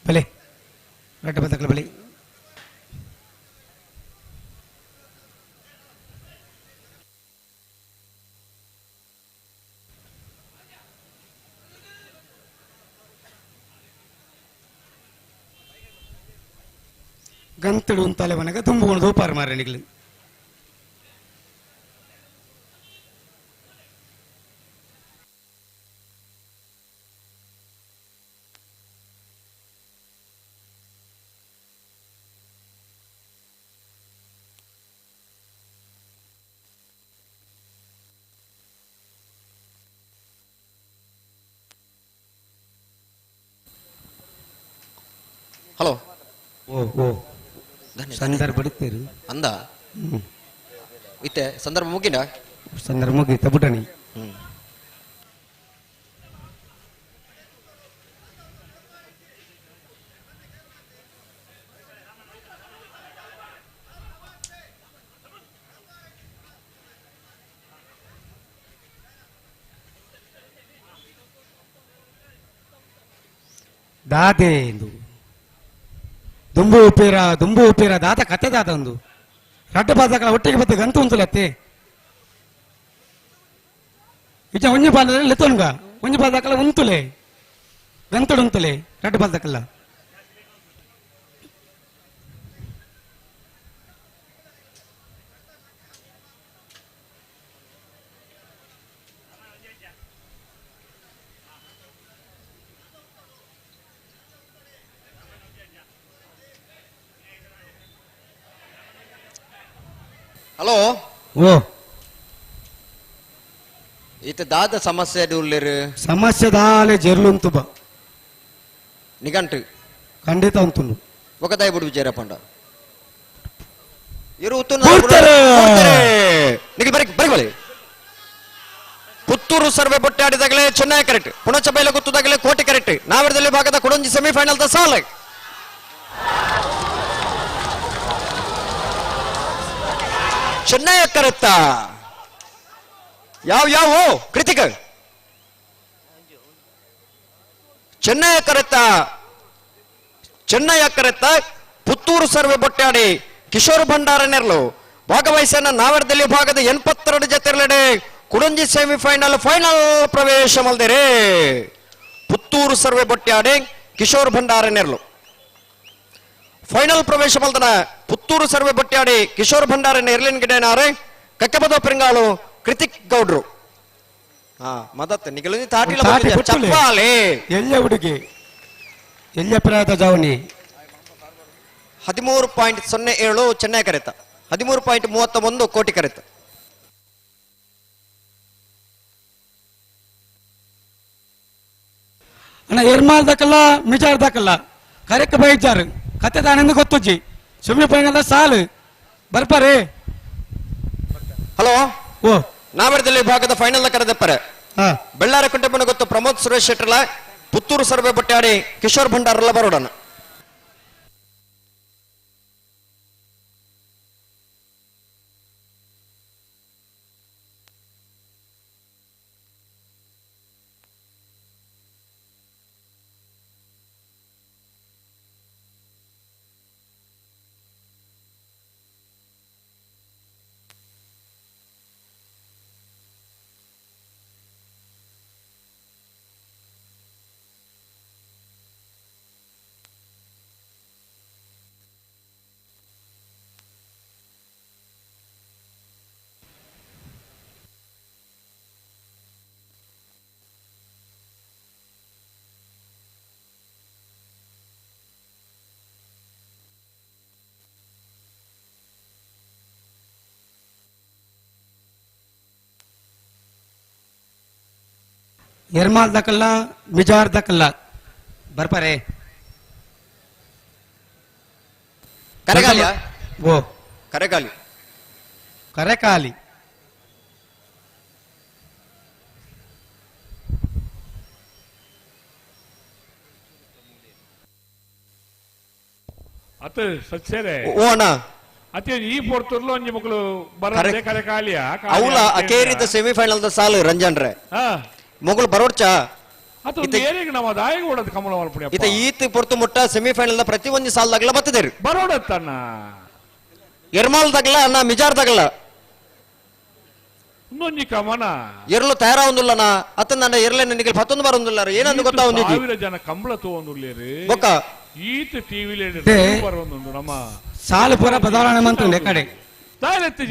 ಬಲೆ ರಡ್ಡ ಬಂದಕಲ ಬಲೆ. ಗಂತಡು ಉಂತಾಲೆ ಮನಗ ತುಂಬುಕೊಂಡು ದೋಪಾರ ಮಾರಣಿಗಳು. ಹಲೋ ಓ ಓ ಸಂದರ್ಭ ಅಂದ ಇತ್ತೆ ಸಂದರ್ಭ ಮುಗಿನ ಸಂದರ್ಭ ಮುಗಿತ ಬುಡಣಿ. ದಾದೆ ಎಂದು ದುಂಬು ಉಪೇರ ದುಂಬು ಉಪೇರ ದಾತ ಕತೆ ದಾತ ಒಂದು ರಡ್ಡ ಪಾದಕಲ ಒಟ್ಟಿಗೆ ಬತ್ತ ಗಂತು ಉಂತುಲತ್ತೆ ಇಚ ಒಂಜಿ ಪಾದ ಲೆತ್ತೊನ್ಗ ಒಂಜಿ ಪಾದಕಲ ಉಂತುಲೆ ಗಂತಡು ಉಂತುಲೆ ರಡ್ಡ ಪಾದಕಲ್ಲ. ಹಲೋ ಓ ಇತ್ತ ದಾದ ಸಮಸ್ಯೆ ಉಲ್ಲೇರು ಸಮಸ್ಯೆ ದಾಲೆ ಜೆರ್ಲುಂತು ಬಾ ನಿಗಂಟು ಖಂಡಿತ ಉಂಟು ಒಕದಾಯ ಬಿಡು ವಿಜಯರ ಪಂಡ ಇರು ನಿಖಿಲ್ ಬರಿ ಬರಿ ಬಳಿ ಪುತ್ತೂರು ಸರ್ವೆ ಬೊಟ್ಟೆ ಆಡಿದಾಗಲೇ ಚೆನ್ನೈ ಕರೆಕ್ಟ್, ಪುಣಚ ಬೈಲ ಗುತ್ತದಾಗಲೇ ಕೋಟೆ ಕರೆಕ್ಟ್. ನಾವರದಲ್ಲಿ ಭಾಗದ ಕೊಡೊಂಜಿ ಸೆಮಿಫೈನಲ್ the ಸಾಲ. Chennai ಕರೆತ್ತ ಯಾವ ಯಾವ ಕೃತಿಕ ಚೆನ್ನೈ ಕರೆತ್ತ ಚೆನ್ನೈ ಕರೆತ್ತ ಪುತ್ತೂರು ಸರ್ವೆ ಬೊಟ್ಟಾಡಿ ಕಿಶೋರ್ ಭಂಡಾರ ನೆರಳು ಭಾಗವಹಿಸನ ನಾವರ್ದಲ್ಲಿ ಭಾಗದ 82 ಜತೆರಲೆಡೆ ಕುಡಂಜಿ ಸೆಮಿಫೈನಲ್ ಫೈನಲ್ ಪ್ರವೇಶ ಮಲ್ದಿರೆ. ಪುತ್ತೂರು ಸರ್ವೆ ಬೊಟ್ಟಾಡಿ ಕಿಶೋರ್ ಭಂಡಾರ ನೆರಳು ಫೈನಲ್ ಪ್ರವೇಶ ಮಲ್ದನ ಪುತ್ತೂರು ಸರ್ವೆ ಬೊಟ್ಟಾಡಿ ಕಿಶೋರ್ ಭಂಡಾರ ನೆರಳಿನ ಗಿಡನಾರೆ ಕಕ್ಕಬದ ಪೆರಂಗಾಳು ಕೃತಿಕ್ ಗೌಡ್ರು. ಹಾ ಮದತ್ ನಿಗಲು ತಾಟಿಲ ಚಪ್ಪಾಲೆ ಎಲ್ಲ ಹುಡುಗಿ ಎಲ್ಲ ಪ್ರಾಯದ ಜಾವನಿ. 13.07 ಚೆನ್ನೈ ಕರೆತ, 13.31 ಕೋಟಿ ಕರೆತ. ಅಣ್ಣ ಎರ್ಮಾಲ್ ದಕ್ಕಲ್ಲ ಮಿಜಾರ್ ದಕ್ಕಲ್ಲ ಕರೆಕ್ ಬೈಜಾರು ಕತೆ ತಾನೆಂದು ಗೊತ್ತುಜ್ಜಿ ಸುಮ್ಮನೆ ಪೈನಲ್ಲ ಸಾಲು ಬರ್ಪಾರೆ. ಹಲೋ ಓ ನಾವರದಲ್ಲಿ ಭಾಗದ ಫೈನಲ್ ಕರೆದಪ್ಪರೆ ಬೆಳ್ಳಾರ ಕುಂಟೆಪ್ಪನ ಗೊತ್ತು ಪ್ರಮೋದ್ ಸುರೇಶ್ ಶೆಟ್ಟರ್ಲ ಪುತ್ತೂರು ಸರ್ವೆ ಬೊಟ್ಟಾಡಿ ಕಿಶೋರ್ ಭಂಡಾರಲ್ಲ ಬರೋಡಣ. ಎರ್ಮಾಲ್ ದಕ್ಕಲ್ಲ ಮಿಜಾರ್ ದಕ್ಕಲ್ಲ ಬರ್ಪಾರೆ. ಕರೆಗಾಲಿ ಓ ಕರೆಗಾಲಿ ಕರೆಕಾಲಿ ಅತ ಸಚ್ಸೇರೆ ಓ ಅಣ್ಣ ಅತ್ತೆ ಈ ಪೊರ್ತುರ್ಲು ಒಂಜಿ ಮಕ್ಕಳು ಬರದೆ ಕರೆಕಾಲಿಯ ಅವಲ ಅಕೇರಿದ ಸೆಮಿಫೈನಲ್ the ಸಾಲು ರಂಜನ್ ರೇ ಮೊಗಲು ಬರೋಡ್ಚ ಇತ ಈತ್ ಪೊರ್ತು ಮುಟ್ಟ ಸೆಮಿಫೈನಲ್ ಪ್ರತಿ ಒಂದು ಸಾಲದಾಗಲ ಬರ್ತದೇರಿ ಬರೋಡತ್ತಣ್ಣ ಎರ್ಮಾಲ್ ದಗಲ ಅಣ್ಣ ಮಿಜಾರ್ ದಗಲ ಇನ್ನೊಂಜಿ ಕಮನ ಎರ್ಲು ತಯಾರಾವೊಂದುಲ್ಲನ ಅತ್ತ ನನ್ನ ಎರ್ಲೆ ನನಗೆ ಪತ್ತೊಂದು ಬರೊಂದುಲ್ಲ ಏನಂದು ಗೊತ್ತಾವೊಂದು ಸಾವಿರ ಜನ ಕಂಬಳ ತಗೊಂಡುಲ್ಲೇರಿ ಬೊಕ್ಕ ಈತ ಟಿವಿ ಬರೋದುಂಡು ನಮ್ಮ ಸಾಲು ಪೂರ ಬದಲಾವಣೆ ಮಂತುಂಡೆ ಕಡೆ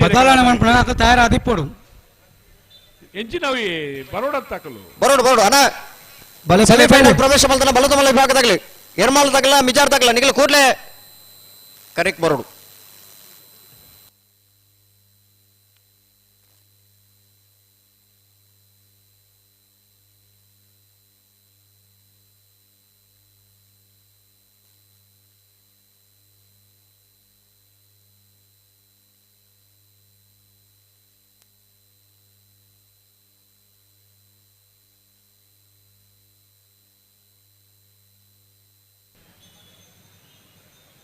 ಬದಲಾವಣೆ ಮನ್ಪುಣ ತಯಾರಾದಿಪ್ಪಡು ಎಂಚಿನವಿ ಬರೋಡತ್ತಾಕಲು ಬರೋಡು ಬರೋಡು ಅಣ್ಣ ಬಲೆ ಸೆಮಿಫೈನಲ್ ಪ್ರವೇಶ ಮಲ್ದನ ಬಲದ ಮಲೆ ಭಾಗದಾಗಲಿ ಎರ್ಮಾಲ್ ತಗಲ ಮಿಜಾರ್ ತಗಲ ನಿಗಲ ಕೂಡ್ಲೆ ಕರೆಕ್ಟ್ ಬರೋಡು.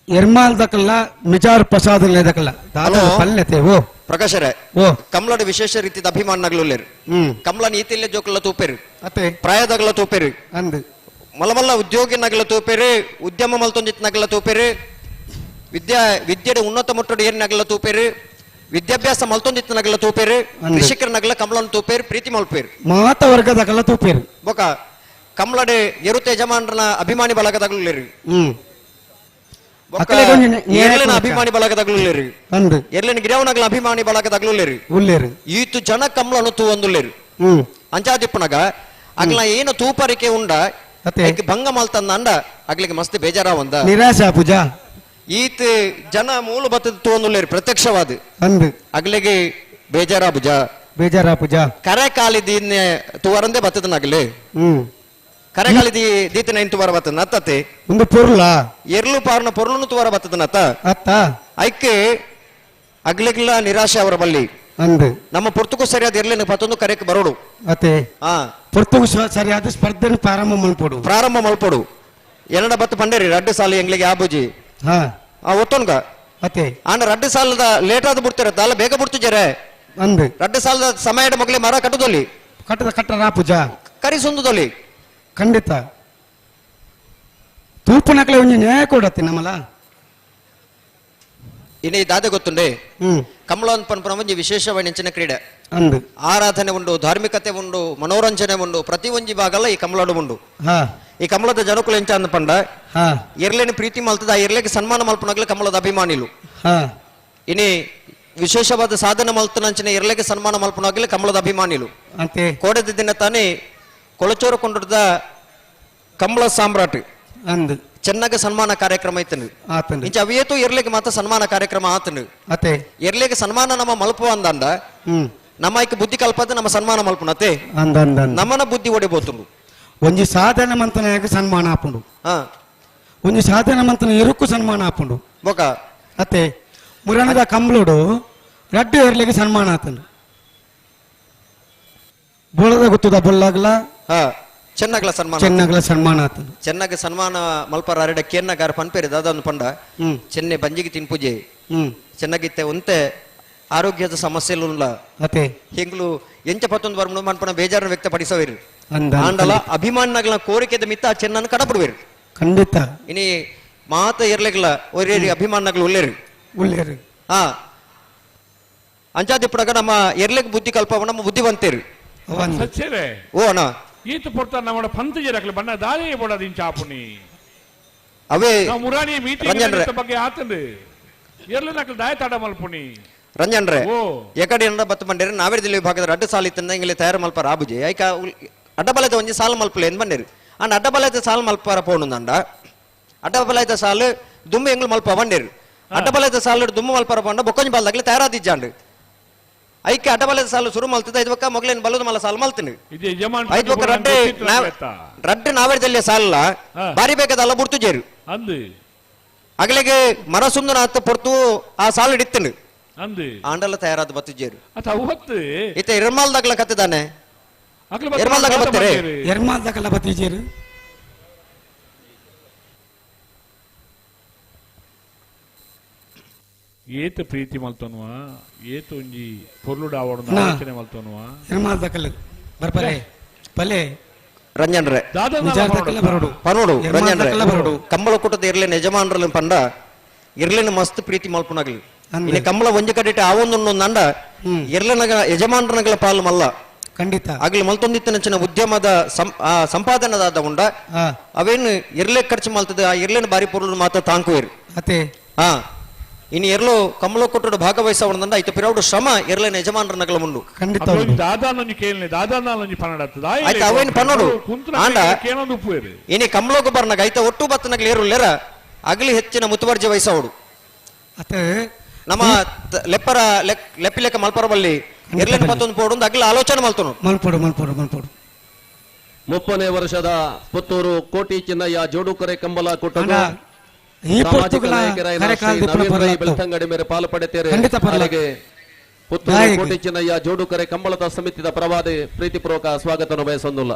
ಎರ್ಮಾಲ್ ದಕ್ಕಲ್ಲ ಮಿಜಾರ್ ಪ್ರಸಾದ್ ದಕ್ಕಲ್ಲ ದಾದ ಪಲ್ಲೆತೆ ಓ ಪ್ರಕಾಶರೇ ಓ ಕಮಲದ ವಿಶೇಷ ರೀತಿಯ ಅಭಿಮಾನಗಳು ಕಮಲ ನೀತಿಲ್ಲ ಜೋಕುಲ ತೂಪೇರು ಅತ್ತೆ ಪ್ರಾಯದಾಗಲ ತೂಪೇರು ಅಂದು ಮಲಮಲ್ಲ ಉದ್ಯೋಗಿ ನಗಲ ತೂಪೇರು ಉದ್ಯಮ ಮಲ್ತೊಂದಿತ್ ನಗಲ ತೂಪೇರು ವಿದ್ಯಾ ವಿದ್ಯೆಡ ಉನ್ನತ ಮಟ್ಟದ ಏರ್ ನಗಲ ತೂಪೇರು ವಿದ್ಯಾಭ್ಯಾಸ ಮಲ್ತೊಂದಿತ್ ನಗಲ ತೂಪೇರು ಕೃಷಿಕರ ನಗಲ ಕಮಲನ್ ತೂಪೇರು ಪ್ರೀತಿ ಮಲ್ಪೇರು ಮಾತ ವರ್ಗದ ತೂಪೇರು ಬೊಕ ಕಮಲಡೆ ಎರುತೆ ಯಜಮಾನರನ ಅಭಿಮಾನಿ ಬಳಗದಾಗಲುಲ್ಲೇರು ಎರ್ಲಿನ ಅಭಿಮಾನಿ ಬಳಗದಾಗಲುಲ್ಲೇರು ಅಂದು ಎರ್ಲಿನ ಗಿರವನಗಲ ಅಭಿಮಾನಿ ಬಳಗದಾಗಲುಲ್ಲೇರು ಉಲ್ಲೇರು ಈತು ಜನ ಕಮಲನು ತೂವಂದುಲ್ಲೇರು ಅಂಚಾದಿಪ್ಪನಗ ಅಗ್ಲ ಏನು ತೂಪರಿಕೆ ಉಂಡ ಭಂಗ ಮಲ್ತಂದ ಅಂಡ ಅಗ್ಲಿಗೆ ಮಸ್ತ್ ಬೇಜಾರಾವಂದ ನಿರಾಶಾ ಪೂಜಾ ಈತ್ ಜನ ಮೂಲ ಬತ್ತದ ತೂವಂದುಲ್ಲೇರು ಪ್ರತ್ಯಕ್ಷವಾದ ಅಂದು ಅಗ್ಲಿಗೆ ಬೇಜಾರಾ ಪೂಜಾ ಬೇಜಾರಾ ಪೂಜಾ ಕರೆ ಕಾಲಿ ದೀನ್ ತುವರಂದೇ ಬತ್ತದ ನಗಲಿ ಕರೆಗಾಲಿ ದೀತನ ಇನ್ ತುವರ ಬತ್ತದ ನತ್ತತೆ ಒಂದು ಪೊರ್ಲ ಎರ್ಲು ಪಾರ್ನ ಪೊರ್ಲುನು ತುವರ ಬತ್ತದ ನತ್ತ ಅತ್ತ ಐಕೆ ಅಗ್ಲಿಗ್ಲ ನಿರಾಶೆ ಅವರ ಬಲ್ಲಿ ಅಂದು ನಮ್ಮ ಪೊರ್ತುಕು ಸರಿಯಾದ ಇರ್ಲಿ ಪತ್ತೊಂದು ಕರೆಕ್ ಬರೋಡು ಅತ್ತೆ ಹಾ ಪೊರ್ತುಕು ಸರಿಯಾದ ಸ್ಪರ್ಧೆ ಪ್ರಾರಂಭ ಮಲ್ಪೊಡು ಪ್ರಾರಂಭ ಮಲ್ಪೊಡು ಎರಡ ಬತ್ತು ಪಂಡೇರಿ ರಡ್ಡು ಸಾಲಿ ಎಂಗ್ಲಿಗೆ ಆಬುಜಿ ಹಾ ಆ ಒತ್ತೊನ್ಗ ಅತ್ತೆ ಆಂಡ ರಡ್ಡು ಸಾಲದ ಲೇಟ್ ಆದ ಬಿಡ್ತಾರೆ ಅಲ್ಲ ಬೇಗ ಬಿಡ್ತಿದ್ದಾರೆ ಅಂದು ರಡ್ಡು ಸಾಲದ ಸಮಯದ ಮಗಲೇ ಮರ ಕಟ್ಟುದೊಲಿ ಕಟ್ಟದ ಕಟ್ಟರ ಪೂಜಾ ಕರಿಸುಂದೊಲಿ ಖಂಡಿತ ತೂಪುನಕಲೆ ಒಂಜಿ ನ್ಯಾಯ ಕೊಡತ್ತೆ ನಮ್ಮಲ ಇನ್ನು ಈ ದಾದೆ ಗೊತ್ತುಂಡೆ ಕಮಲ ಪನ್ಪುನ ಒಂಜಿ ವಿಶೇಷವಾದ ನೆಂಚಿನ ಕ್ರೀಡೆ ಅಂದು ಆರಾಧನೆ ಉಂಡು ಧಾರ್ಮಿಕತೆ ಉಂಡು ಮನೋರಂಜನೆ ಉಂಡು ಪ್ರತಿ ಒಂಜಿ ಭಾಗಲ ಈ ಕಮಲಡು ಉಂಡು ಈ ಕಮಲದ ಜನಕುಲು ಎಂಚ ಅಂದ ಪಂಡ ಎರ್ಲೇನು ಪ್ರೀತಿ ಮಲ್ತದ ಆ ಎರ್ಲೆಗೆ ಸನ್ಮಾನ ಮಲ್ಪನಗ್ಲ ಕಮಲದ ಅಭಿಮಾನಿಲು ಇನಿ ವಿಶೇಷವಾದ ಸಾಧನೆ ಮಲ್ತನಂಚಿನ ಎರ್ಲೆಗೆ ಸನ್ಮಾನ ಮಲ್ಪನಾಗಲಿ ಕಮಲದ ಅಭಿಮಾನಿಲು ಅಂತೆ ಕೋಡೆದ ದಿನ ತಾನೇ ಕೊಳಚೋರು ಕೊಂಡದ ಕಮಲ ಸಾಮ್ರಾಟ್ ಅಂದು ಚೆನ್ನಾಗಿ ಸನ್ಮಾನ ಕಾರ್ಯಕ್ರಮ ಐತನು ಆತನು ಇಂಚ ಅವೇತು ಎರ್ಲೆಗೆ ಮಾತ್ರ ಸನ್ಮಾನ ಕಾರ್ಯಕ್ರಮ ಆತನು ಅತೆ ಎರ್ಲೆಗೆ ಸನ್ಮಾನ ನಮ್ಮ ಮಲ್ಪುವ ಅಂದಂಡ ನಮ್ಮ ಐಕ್ ಬುದ್ಧಿ ಕಲ್ಪದ ನಮ್ಮ ಸನ್ಮಾನ ಮಲ್ಪುನತೆ ಅಂದ ಅಂದ ನಮ್ಮನ ಬುದ್ಧಿ ಒಡಿಬೋತುಂಡು ಒಂಜಿ ಸಾಧನೆ ಮಂತನಾಗ ಸನ್ಮಾನ ಆಪುಂಡು ಒಂಜಿ ಸಾಧನೆ ಮಂತನ ಎರುಕ್ಕು ಸನ್ಮಾನ ಆಪುಂಡು ಬೊಕ ಅತ್ತೆ ಮುರಣದ ಕಂಬ್ಲೋಡು ರಡ್ಡು ಎರ್ಲೆಗೆ ಸನ್ಮಾನ ಆತನು ಬೋಳದ ಗೊತ್ತದ ಬೊಲ್ಲಾಗ್ಲ ಚೆನ್ನಾಗ್ಲ ಸನ್ಮಾನ ಚೆನ್ನಾಗ್ಲ ಸನ್ಮಾನ ಆತನು ಚೆನ್ನಾಗಿ ಸನ್ಮಾನ ಮಲ್ಪರ ಅರೆಡ ಕೇನ್ನಗಾರ ಪನ್ಪೇರಿ ದಾದ ಪಂಡ ಚೆನ್ನೆ ಬಂಜಿಗೆ ತಿನ್ಪುಜೆ ಚೆನ್ನಾಗಿತ್ತೆ ಒಂತೆ ಆರೋಗ್ಯದ ಸಮಸ್ಯೆಲು ಅತೆ ಹೆಂಗ್ಲು ಎಂಚ ಪತ್ತೊಂದು ಬರ್ಮು ಮನ್ಪನ ಬೇಜಾರನ್ನು ವ್ಯಕ್ತಪಡಿಸವೇರು ಅಂದ ಆಂಡಲ ಅಭಿಮಾನಗಳ ಕೋರಿಕೆದ ಮಿತ್ತ ಆ ಚೆನ್ನನ್ನು ಕಡಪಡುವೇರು ಖಂಡಿತ ಇನಿ ಮಾತ ಎರ್ಲೆಗ್ಲ ಒರೇ ಅಭಿಮಾನಗಳು ಉಲ್ಲೇರು ಉಲ್ಲೇರು ಹಾ ಅಂಚಾದಿಪ್ಪಡಗ ನಮ್ಮ ಎರ್ಲೆಗ್ ಬುದ್ಧಿ ಕಲ್ಪ ನಮ್ಮ ಬುದ್ಧಿವಂತೇರು ಸಚ್ಚಿರೆ ಓ ಅಣ್ಣ ಈತ ಪೊರ್ತ ನಮ್ಮ ಪಂತ ಜರಕ್ಲೆ ಬಣ್ಣ ದಾರಿ ಬೋಡದ ಇಂಚ ಆಪುನಿ ಅವೇ ನಾವು ಮುರಾನಿ ರಂಜನ್ ರೇ. ಮೀಟಿಂಗ್ ಬಗ್ಗೆ ಆತಂದು ಎರ್ಲೆ ನಕಲ್ ದಾಯ ತಾಡ ಮಲ್ಪುನಿ ರಂಜನ್ ರೇ ಎಕಡೆ ಏನಾರ ಬತ್ತು ಬಂಡೇರಿ ನಾವೇರ್ದಿಲ್ಲ ವಿಭಾಗದ ಅಡ್ಡ ಸಾಲ ಇತ್ತಂದ ಇಂಗ್ಲಿ ತಯಾರು ಮಲ್ಪಾರ ಆಬುಜಿ ಐಕ ಅಡ್ಡಬಲದ ಒಂಜಿ ಸಾಲು ಮಲ್ಪಲೆ ಎಂದ್ ಬಂಡೇರಿ ಅಂಡ್ ಅಡ್ಡಬಲದ ಸಾಲು ಮಲ್ಪಾರ ಪೋಣುಂದಂಡ ಅಡ್ಡಬಲದ ಸಾಲು ದುಮ್ಮು ಎಂಗ್ಲು ಮಲ್ಪ ಬಂಡೇರಿ ಅಡ್ಡಬಲದ ಸಾಲು ದುಮ್ಮು ಮಲ್ಪಾರ ಪೋಂಡ ಬೊಕ್ಕೊಂಜಿ ಬಾಲ್ದಾಗ್ಲಿ ತಯಾರಾದಿಜ್ಜಾಂಡ್ ಐಕೆ ಅಡ್ಡಬಲದ ಸಾಲು ಸುರು ಮಲ್ತದ ಐದು ಬೊಕ್ಕ ಮೊಗಲೇನ್ ಬಲದ ಮಲ್ಲ ಸಾಲು ಮಲ್ತೀನಿ ಇದು ಯಜಮಾನ್ ಐದು ಬೊಕ್ಕ ರಡ್ಡೆ ರಡ್ಡೆ ನಾವೇರ್ದಲ್ಲಿಯ ಸಾಲಲ್ಲ ಬಾರಿ ಬೇಕಾದಲ್ಲ ಬುಡ್ತುಜೇರು ಅಂದು ಅಗಲಿಗೆ ಮರ ಸುಂದರ ಆತ ಪೊರ್ತು ಆ ಸಾಲು ಹಿಡಿತನು ಅಂದು ಆಂಡಲ ತಯಾರಾದ ಬತ್ತುಜೇರು ಅತ್ತ ಅವತ್ತು ಇತ್ತ ಎರ್ಮಾಲ್ದಾಗ್ಲ ಕತ್ತಿದಾನೆ ಎರ್ಮಾಲ್ದಾಗ್ಲ ಬತ್ತಾರೆ ಎರ್ಮಾಲ್ದಾಗಲ ಬತ್ತೀಜೇರು ಏತ ಪ್ರೀತಿ ಮಲ್ತೋನುವ ಏತ ಒಂಜಿ ಪೊರ್ಲುಡ ಆವಡು ನಾ. ಆಲೋಚನೆ ಮಲ್ತೋನುವ ಎರ್ಮಾಲ್ದಾಗಲ ಬರ್ಪಲೆ ಪಲೆ ರಂಜನ್ ರೇ ನಿಜಾರ್ದಕಲ್ಲ ಬರೋಡು ಪನೋಡು ರಂಜನ್ ರೇ ಎರ್ಮಾಲ್ದಕಲ್ಲ ಬರೋಡು ಕಂಬಳ ಕೂಟದ ಇರ್ಲೇನ ಯಜಮಾನ್ರಲ್ಲ ಪಂಡ ಇರ್ಲೇನ ಮಸ್ತ್ ಪ್ರೀತಿ ಮಲ್ಪುನಗಲಿ ಇನ್ನು ಕಂಬಳ ಒಂಜಿ ಕಡೆಟ ಆ ಒಂದು ನಂಡ ಇರ್ಲೇನಗ ಯಜಮಾನ್ರನಗಲ ಪಾಲು ಮಲ್ಲ ಖಂಡಿತ ಆಗಲಿ ಮಲ್ತೊಂದಿತ್ತನಂಚಿನ ಉದ್ಯಮದ ಸಂಪಾದನದಾದ ಉಂಡ ಅವೇನು ಇರ್ಲೆ ಖರ್ಚು ಮಲ್ತದ ಆ ಇರ್ಲೇನ ಬಾರಿ ಪೊರುಳು ಮಾತ್ರ ತಾಂಕುವೇರು ಅತೆ ಹಾ ಇನ್ನು ಎರ್ಲು ಕಮಲ ಕೊಟ್ಟಡು ಭಾಗವಹಿಸವಣದಂಡ ಐತ ಪಿರೌಡು ಶ್ರಮ ಎರ್ಲೇನ ಯಜಮಾನ್ರನಗಲ ಮುಂಡು ಖಂಡಿತ ದಾದಾನೊಂಜಿ ಕೇಳನೆ ದಾದಾನೊಂಜಿ ಪನ್ನಡತ್ತ ಆಯ್ತು ಅವೇನು ಪನ್ನೋಡು ಆಂಡ ಕೇನೊಂದು ಉಪ್ಪುವೇರು ಇನಿ ಕಮಲೋಗ ಬರ್ನಾಗ ಐತ ಒಟ್ಟು ಬತ್ತನಗಲ ಏರುಲ್ಲೇರ ಅಗಲಿ ಹೆಚ್ಚಿನ ಮುತುವರ್ಜಿ ವಹಿಸವಡು ಅತೆ ನಮ್ಮ ಲೆಪ್ಪರ ಲೆಪ್ಪಿ ಲೆಕ್ಕ ಮಲ್ಪರ ಬಲ್ಲಿ ಎರ್ಲೇನ ಪತ್ತೊಂದು ಪೋಡು ಅಗಲಿ ಆಲೋಚನೆ ಮಲ್ತನು ಮಲ್ಪೋಡು ಮಲ್ಪೋಡು ಮಲ್ಪೋಡು 30ನೇ ವರ್ಷದ ಪುತ್ತೂರು ಕೋಟಿ ಚಿನ್ನಯ್ಯ ಜೋಡುಕರೆ ಕಂಬಲ ಕೂಟದ ಈ ಸಾಮಾಜಿಕ ಪೊರ್ತುಗಲ ನಾಯಕರಾದ ಶ್ರೀ ಕರೆಕಾಲ್ ದಿಪ್ಪನ ನವೀನ್ ರೈ ಪರ್ಲಾತು. ಬೆಳ್ತಂಗಡಿ ಮೇರೆ ಪಾಲು ಪಡೆತೇರೆ ಖಂಡಿತ ಪರ್ಲಾತು. ಅಲ್ಲಿಗೆ ಪುತ್ತೂರು ದಾಯಿಗೆ. ಕೋಟಿ ಚಿನ್ನಯ್ಯ ಜೋಡುಕರೆ ಕಂಬಳದ ಸಮಿತಿದ ಪರವಾದಿ ಪ್ರೀತಿಪೂರ್ವಕ ಸ್ವಾಗತವನ್ನು ಬಯಸೊಂದುಲ್ಲ.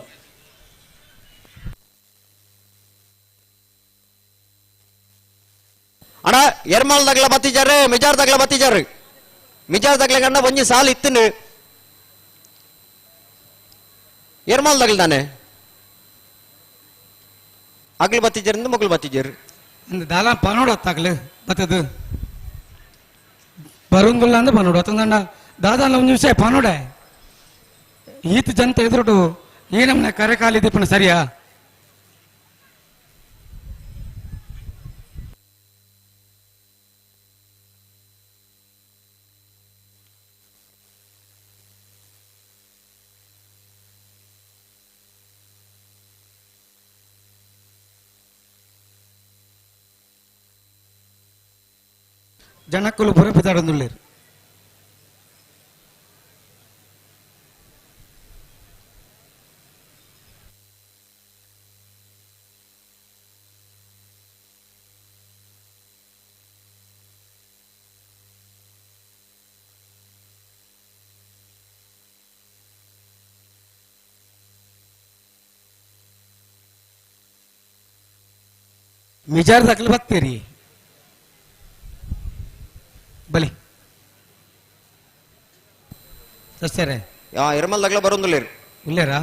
ಅಣ್ಣ ಎರ್ಮಾಲ್ದಾಗ್ಲ ಬತ್ತಿಜಾರೆ ಮಿಜಾರ್ದಾಗ್ಲ ಬತ್ತಿಜಾರು ಮಿಜಾರ್ದಾಗ್ಲ ಗಂಡ ಒಂಜಿ ಸಾಲು ಇತ್ತನು ಎರ್ಮಾಲ್ದಾಗ್ಲ ತಾನೆ ಅಗ್ಲು ಬತ್ತಿಜಾರಿಂದ ಮೊಗಲು ಬತ್ತಿಜಾರು ಅಂದ್ ದಾಲ ಪನೋಡು ಅತ್ತಾಗ್ಲು ಬತ್ತದು ಬರುಂಗುಲ್ಲ ಅಂದ್ರೆ ಪನೋಡು ಅತ್ತಂದಂಡ ದಾದಾಲ ಒಂದು ನಿಮಿಷ ಪನೋಡೆ ಈತ ಜನತೆ ಎದುರುಡು ಏನಮ್ಮನ ಕರೆಕಾಲಿ ದೀಪನ ಸರಿಯಾ ಜನಕ್ಕಲು ಬುರಪಿದಾಡೊಂದುಳ್ಳೇರು ಮಿಜಾರ್ ದಾಖಲೆ ಬತ್ತೀರಿ. ಸಸ್ಯರೇ ಎರ್ಮಲ್ ದಗ್ಲ ಬರೋಂದುಲ್ಲೇರು ಉಲ್ಲೇರಾ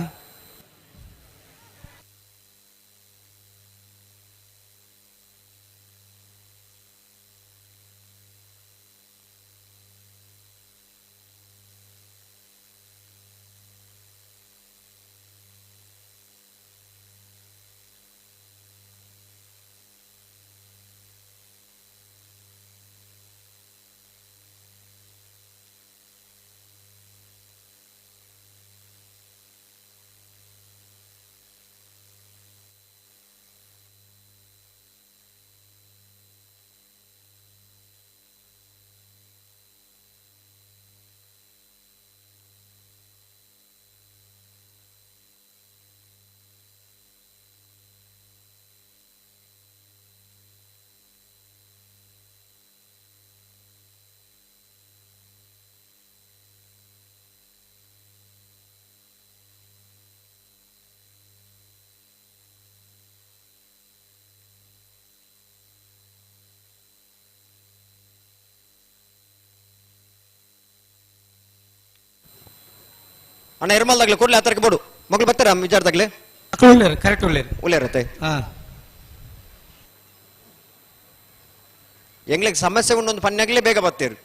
ಅಣ್ಣ ಎರ್ಮಲ್ದಾಗ್ಲೆ ಕೂಡಲೇ ಹತ್ರಕ್ಕೆ ಬೋಡು ಮಗಳು ಬರ್ತಾರ ವಿಚಾರದಾಗ್ಲೆ ಉಳ್ಳೇರು ಕರೆಕ್ಟ್ ಉಳ್ಳೇರು ಉಳ್ಳೇರತ್ತೆ ಹಾ ಎಂಗ್ಲಿಗೆ ಸಮಸ್ಯೆ ಉಂಡೊಂದು ಪನ್ಯಾಗ್ಲೇ ಬೇಗ ಬರ್ತೀರಿ.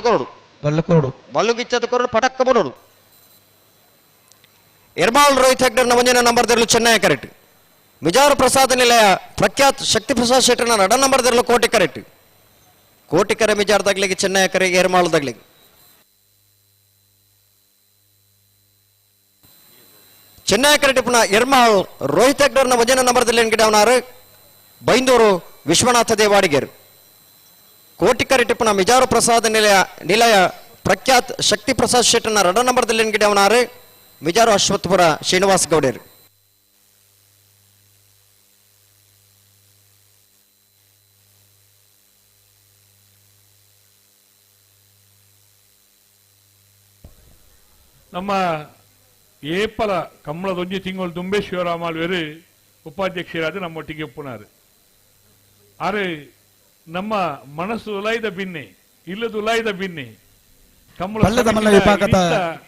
ಕೊರಡು ಬಲ್ಲಕೋಡು ಬಲ್ಲುಗಿಚ್ಚದ ಕೊರಡು ಪಟಕ್ಕ ಬರೋಡು. ಎರ್ಮಾಲ್ ರೋಹಿತ್ ಹೆಗ್ಡರ್ನ ಒಂದಿನ ನಂಬರ್ ದರಲು ಚೆನ್ನೈ ಕರೆಕ್ಟ್. ಮಿಜಾರು ಪ್ರಸಾದ್ ನಿಲಯ ಪ್ರಖ್ಯಾತ್ ಶಕ್ತಿ ಪ್ರಸಾದ್ ಶೆಟ್ಟರ್ನ ನಡ ನಂಬರ್ ದರಲು ಕೋಟಿ ಕರೆಕ್ಟ್. ಕೋಟಿ ಕರೆ ಮಿಜಾರ್ ದಗ್ಲಿಗೆ ಚೆನ್ನೈ ಕರೆಗೆ ಎರ್ಮಾಲ್ ದಗ್ಲಿಗೆ. ಚೆನ್ನೈ ಕರೆಕ್ಟ್ ಪುನಃ ಎರ್ಮಾಲ್ ರೋಹಿತ್ ಹೆಗ್ಡರ್ನ ಒಂದಿನ ನಂಬರ್ ದಲ್ಲಿ ಎನ್ಗಿಡವನಾರು ಬೈಂದೂರು ವಿಶ್ವನಾಥ ದೇವಾಡಿಗರು. ಕೋಟಿಕರಿ ಟಿಪ್ಪಣ ಮಿಜಾರು ಪ್ರಸಾದ್ ನಿಲಯ ಪ್ರಖ್ಯಾತ್ ಶಕ್ತಿ ಪ್ರಸಾದ್ ಶೆಟ್ಟರ್ನ ರಡ ನಂಬರ್ದಲ್ಲಿ ಎನ್ಗಿಡವನಾರು ಮಿಜಾರು ಅಶ್ವತ್ಥಪುರ ಶ್ರೀನಿವಾಸ್ ಗೌಡರು. ನಮ್ಮ ಏಪಲ ಕಮ್ಮಳದೊಂಜಿ ತಿಂಗಳು ದುಂಬೆ ಶಿವರಾಮಾಳ್ವೇರು ಉಪಾಧ್ಯಕ್ಷರಾದ ನಮ್ಮೊಟ್ಟಿಗೆ ಒಪ್ಪುನಾರು. ಆರೆ ನಮ್ಮ ಮನಸ್ಸು ಉಲಾಯ್ದ ಬಿನ್ನೆ ಇಲ್ಲದ ಉಲಾಯ್ದ ಬಿನ್ನೆ ಬಲ್ಲದ ಮಲ್ಲ ವಿಭಾಗದ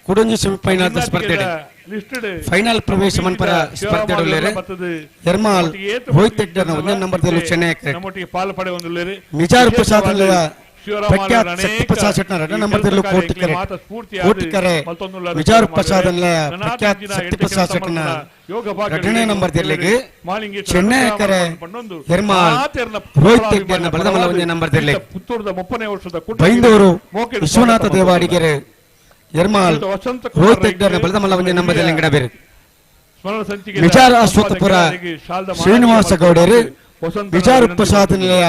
ಕುಡೊಂಜಿ ಸೆಮಿಫೈನಲ್ ಸ್ಪರ್ಧೆ ಫೈನಲ್ ಪ್ರವೇಶ ಮನ್ಪರ ಸ್ಪರ್ಧೆ ಎರ್ಮಾಲ್ ರೋಹಿತ್ ಹೆಗ್ಡೆನ ಒಂದನೇ ನಂಬರ್ ಚೆನ್ನೈ ನಮ್ಮೊಟ್ಟಿಗೆ ಪಾಲು ಪಡೆಯೊಂದುಲ್ಲೇರು. ಮಿಜಾರು ಪ್ರಸಾದ್ ಪ್ರಖ್ಯಾತ್ ಶಿವರಾಮ ಶಕ್ತಿ ಪ್ರಸಾದ್ ಶೆಟ್ನ ಎರಡನೇ ನಂಬರ್ ಕೋಟಿಕರೆ ಕೋಟಿಕರೆ ಮಿಜಾರು ಪ್ರಸಾದ್ ಪ್ರಖ್ಯಾತ್ ಶಕ್ತಿ ಪ್ರಸಾದ್ ಶೆಟ್ನ ಎರಡನೇ ನಂಬರ್ ದಿರ್ಲಿಗೆ ಚೆನ್ನೈ ಕರೆ ಎರ್ಮಾಲ್ ರೋಹಿತ್ ಹೆಗ್ಡೆನ ಬಲದ ಮಲ್ಲ ಒಂದನೇ ನಂಬರ್ ದಿರ್ಲಿಗೆ ಪುತ್ತೂರದ 30ನೇ ವರ್ಷದ ಬೈಂದೂರು ವಿಶ್ವನಾಥ ದೇವಾಡಿಗೆರೆ ಎರ್ಮಾಲ್ ರೋಹಿತ್ ಹೆಗ್ಡೆನ ಬಲದ ಮಲ್ಲ ಒಂದನೇ ನಂಬರ್ ದಿರ್ಲಿಂಗಡ ಬೇರೆ ವಿಚಾರ ಅಶ್ವತ್ಥಪುರ ಶ್ರೀನಿವಾಸ ಗೌಡರು ವಿಚಾರ ಪ್ರಸಾದ್ ನಿಲಯ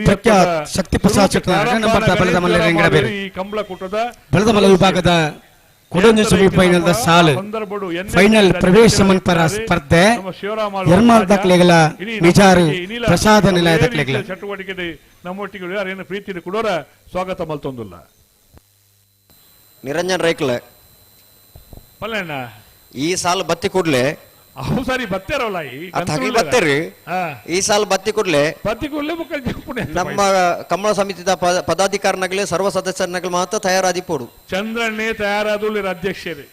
ಪ್ರಖ್ಯಾತ್ ಶಕ್ತಿ ಪ್ರಸಾದ್ ಶೆಟ್ನ ಎರಡನೇ ನಂಬರ್ ಬಲದ ಮಲ್ಲ ರಿಂಗಡ ಬೇರೆ ಬಲದ ಮಲ್ಲ ವಿಭಾಗದ ಕೊಡೊಂಜಿ ಸೆಮಿಫೈನಲ್ the ಸಾಲು ಫೈನಲ್ ಪ್ರವೇಶ ಮನ್ಪರ ಸ್ಪರ್ಧೆ ಎರ್ಮಾಲ್ ದಾಖಲೆಗಳ ನಿಜಾರು ಪ್ರಸಾದ ನಿಲಯ ದಾಖಲೆಗಳ ಚಟುವಟಿಕೆ ನಮ್ಮೊಟ್ಟಿಗೆ ಯಾರೇನು ಪ್ರೀತಿ ಕೊಡೋರ ಸ್ವಾಗತ ಮಲ್ತೊಂದುಲ್ಲ. ನಿರಂಜನ್ ರೈಕ್ಲ ಪಲ್ಲೆಣ್ಣ ಈ ಸಾಲು ಬತ್ತಿ ಕೂಡ್ಲೆ ಅವು ಸಾರಿ ಬತ್ತೇರಲ್ಲ ಬತ್ತೇರಿ ಈ ಸಾಲು ಬತ್ತಿ ಕೂಡ್ಲೆ ನಮ್ಮ ಕಮಲ ಸಮಿತಿದ ಪದಾಧಿಕಾರಿನಗಲೇ ಸರ್ವ ಸದಸ್ಯರನಗಲು ಮಾತ್ರ ತಯಾರಾದಿಪೋಡು. ಚಂದ್ರಣ್ಣೆ ತಯಾರಾದುಲ್ಲೇರು ಅಧ್ಯಕ್ಷರೇ,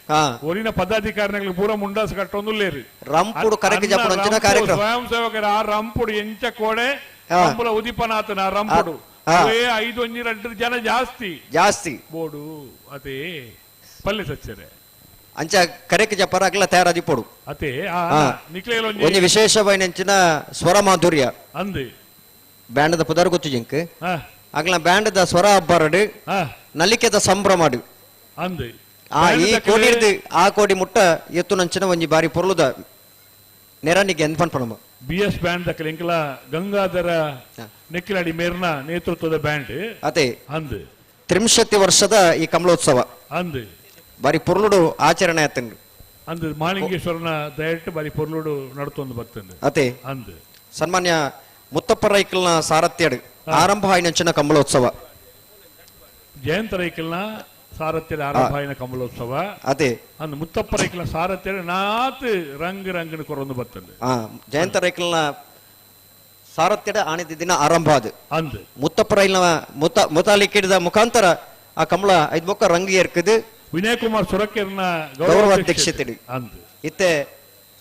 ಒರಿನ ಪದಾಧಿಕಾರಿನಗಲು ಪೂರ ಮುಂಡಾಸ ಕಟ್ಟೊಂದುಲ್ಲೇರು. ರಂಪುಡು ಕರೆಕ್ ಜಪ್ಪುನಂಚಿನ ಕಾರ್ಯಕ್ರಮ ಸ್ವಯಂ ಸೇವಕರ ಆ ರಂಪುಡು ಎಂಚ ಕೋಡೆ ರಂಪುಲ ಉದಿಪನಾಥನ ರಂಪುಡು 5 1 2 ಜನ ಜಾಸ್ತಿ ಜಾಸ್ತಿ ಬೋಡು ಅದೇ ಪಲ್ಲೆ ಸಚ್ಚರೆ ಅಂಚ ಕರೆಕ್ ಜಪ್ಪರ ಅಗ್ಲ ತಯಾರಾದಿಪೋಡು. ಅತೆ ಒಂಜಿ ವಿಶೇಷವಾಯಿನಂಚಿನ ಸ್ವರ ಮಾಧುರ್ಯ ಅಂದು ಬ್ಯಾಂಡದ ಪುದರ್ ಗೊತ್ತು ಜಿಂಕ್ ಅಗ್ಲ ಬ್ಯಾಂಡದ ಸ್ವರ ಹಬ್ಬರಡು ನಲಿಕೆದ ಸಂಭ್ರಮಡು ಅಂದು ಆ ಈ ಕೋಡಿ ಆ ಕೋಡಿ ಮುಟ್ಟ ಎತ್ತುನಂಚಿನ ಒಂಜಿ ಬಾರಿ ಪೊರ್ಲುದ ನೆರನಿಗೆ ಎಂದ್ ಪನ್ಪಣಮ B S band ದಕಲಿಂಕಲ Gangadhara Nekkilady ಮೇರ್ನ ನೇತೃತ್ವದ ಬ್ಯಾಂಡ್ ಅತೆ ಅಂದು 30 ವರ್ಷದ ಈ ಕಮಲೋತ್ಸವ ಅಂದು ಬಾರಿ ಪೊರ್ಲುಡು ಆಚರಣೆ ಆತಂಡು ಅಂದು ಮಾಳಿಂಗೇಶ್ವರನ ದಯಟ್ಟು ಬಾರಿ ಪೊರ್ಲುಡು ನಡ್ತೊಂದು ಬರ್ತಂಡು ಅತೆ ಅಂದು ಸನ್ಮಾನ್ಯ ಮುತ್ತಪ್ಪ ರೈಕಲ್ನ ಸಾರಥ್ಯಡು ಆರಂಭ ಆಯಿನಂಚಿನ ಕಮಲೋತ್ಸವ ಜಯಂತ ರೈಕಲ್ನ ಸಾರಥ್ಯದ ಆರಂಭ ಆಯಿನ ಕಮಲೋತ್ಸವ ಅದೇ ಅಂದು ಮುತ್ತಪ್ಪ ರೈಕಲ್ನ ಸಾರಥ್ಯಡು ನಾತ್ ರಂಗ್ ರಂಗನ ಕೊರೊಂದು ಬರ್ತಂಡು. ಜಯಂತ ರೈಕಲ್ನ ಸಾರಥ್ಯದ ಆಣಿದ ದಿನ ಆರಂಭ ಅದು ಅಂದು ಮುತ್ತಪ್ಪ ರೈಲ್ನ ಮುತಾಲಿಕಿಡಿದ ಮುಖಾಂತರ ಆ ಕಮಲ ಐದು ಬೊಕ್ಕ ರಂಗಿ ಏರ್ಕದು ವಿನಯ್ ಕುಮಾರ್ ಸುರಕೇರ್ನ ಗೌರವ ಅಧ್ಯಕ್ಷತೆ ಇತ್ತೆ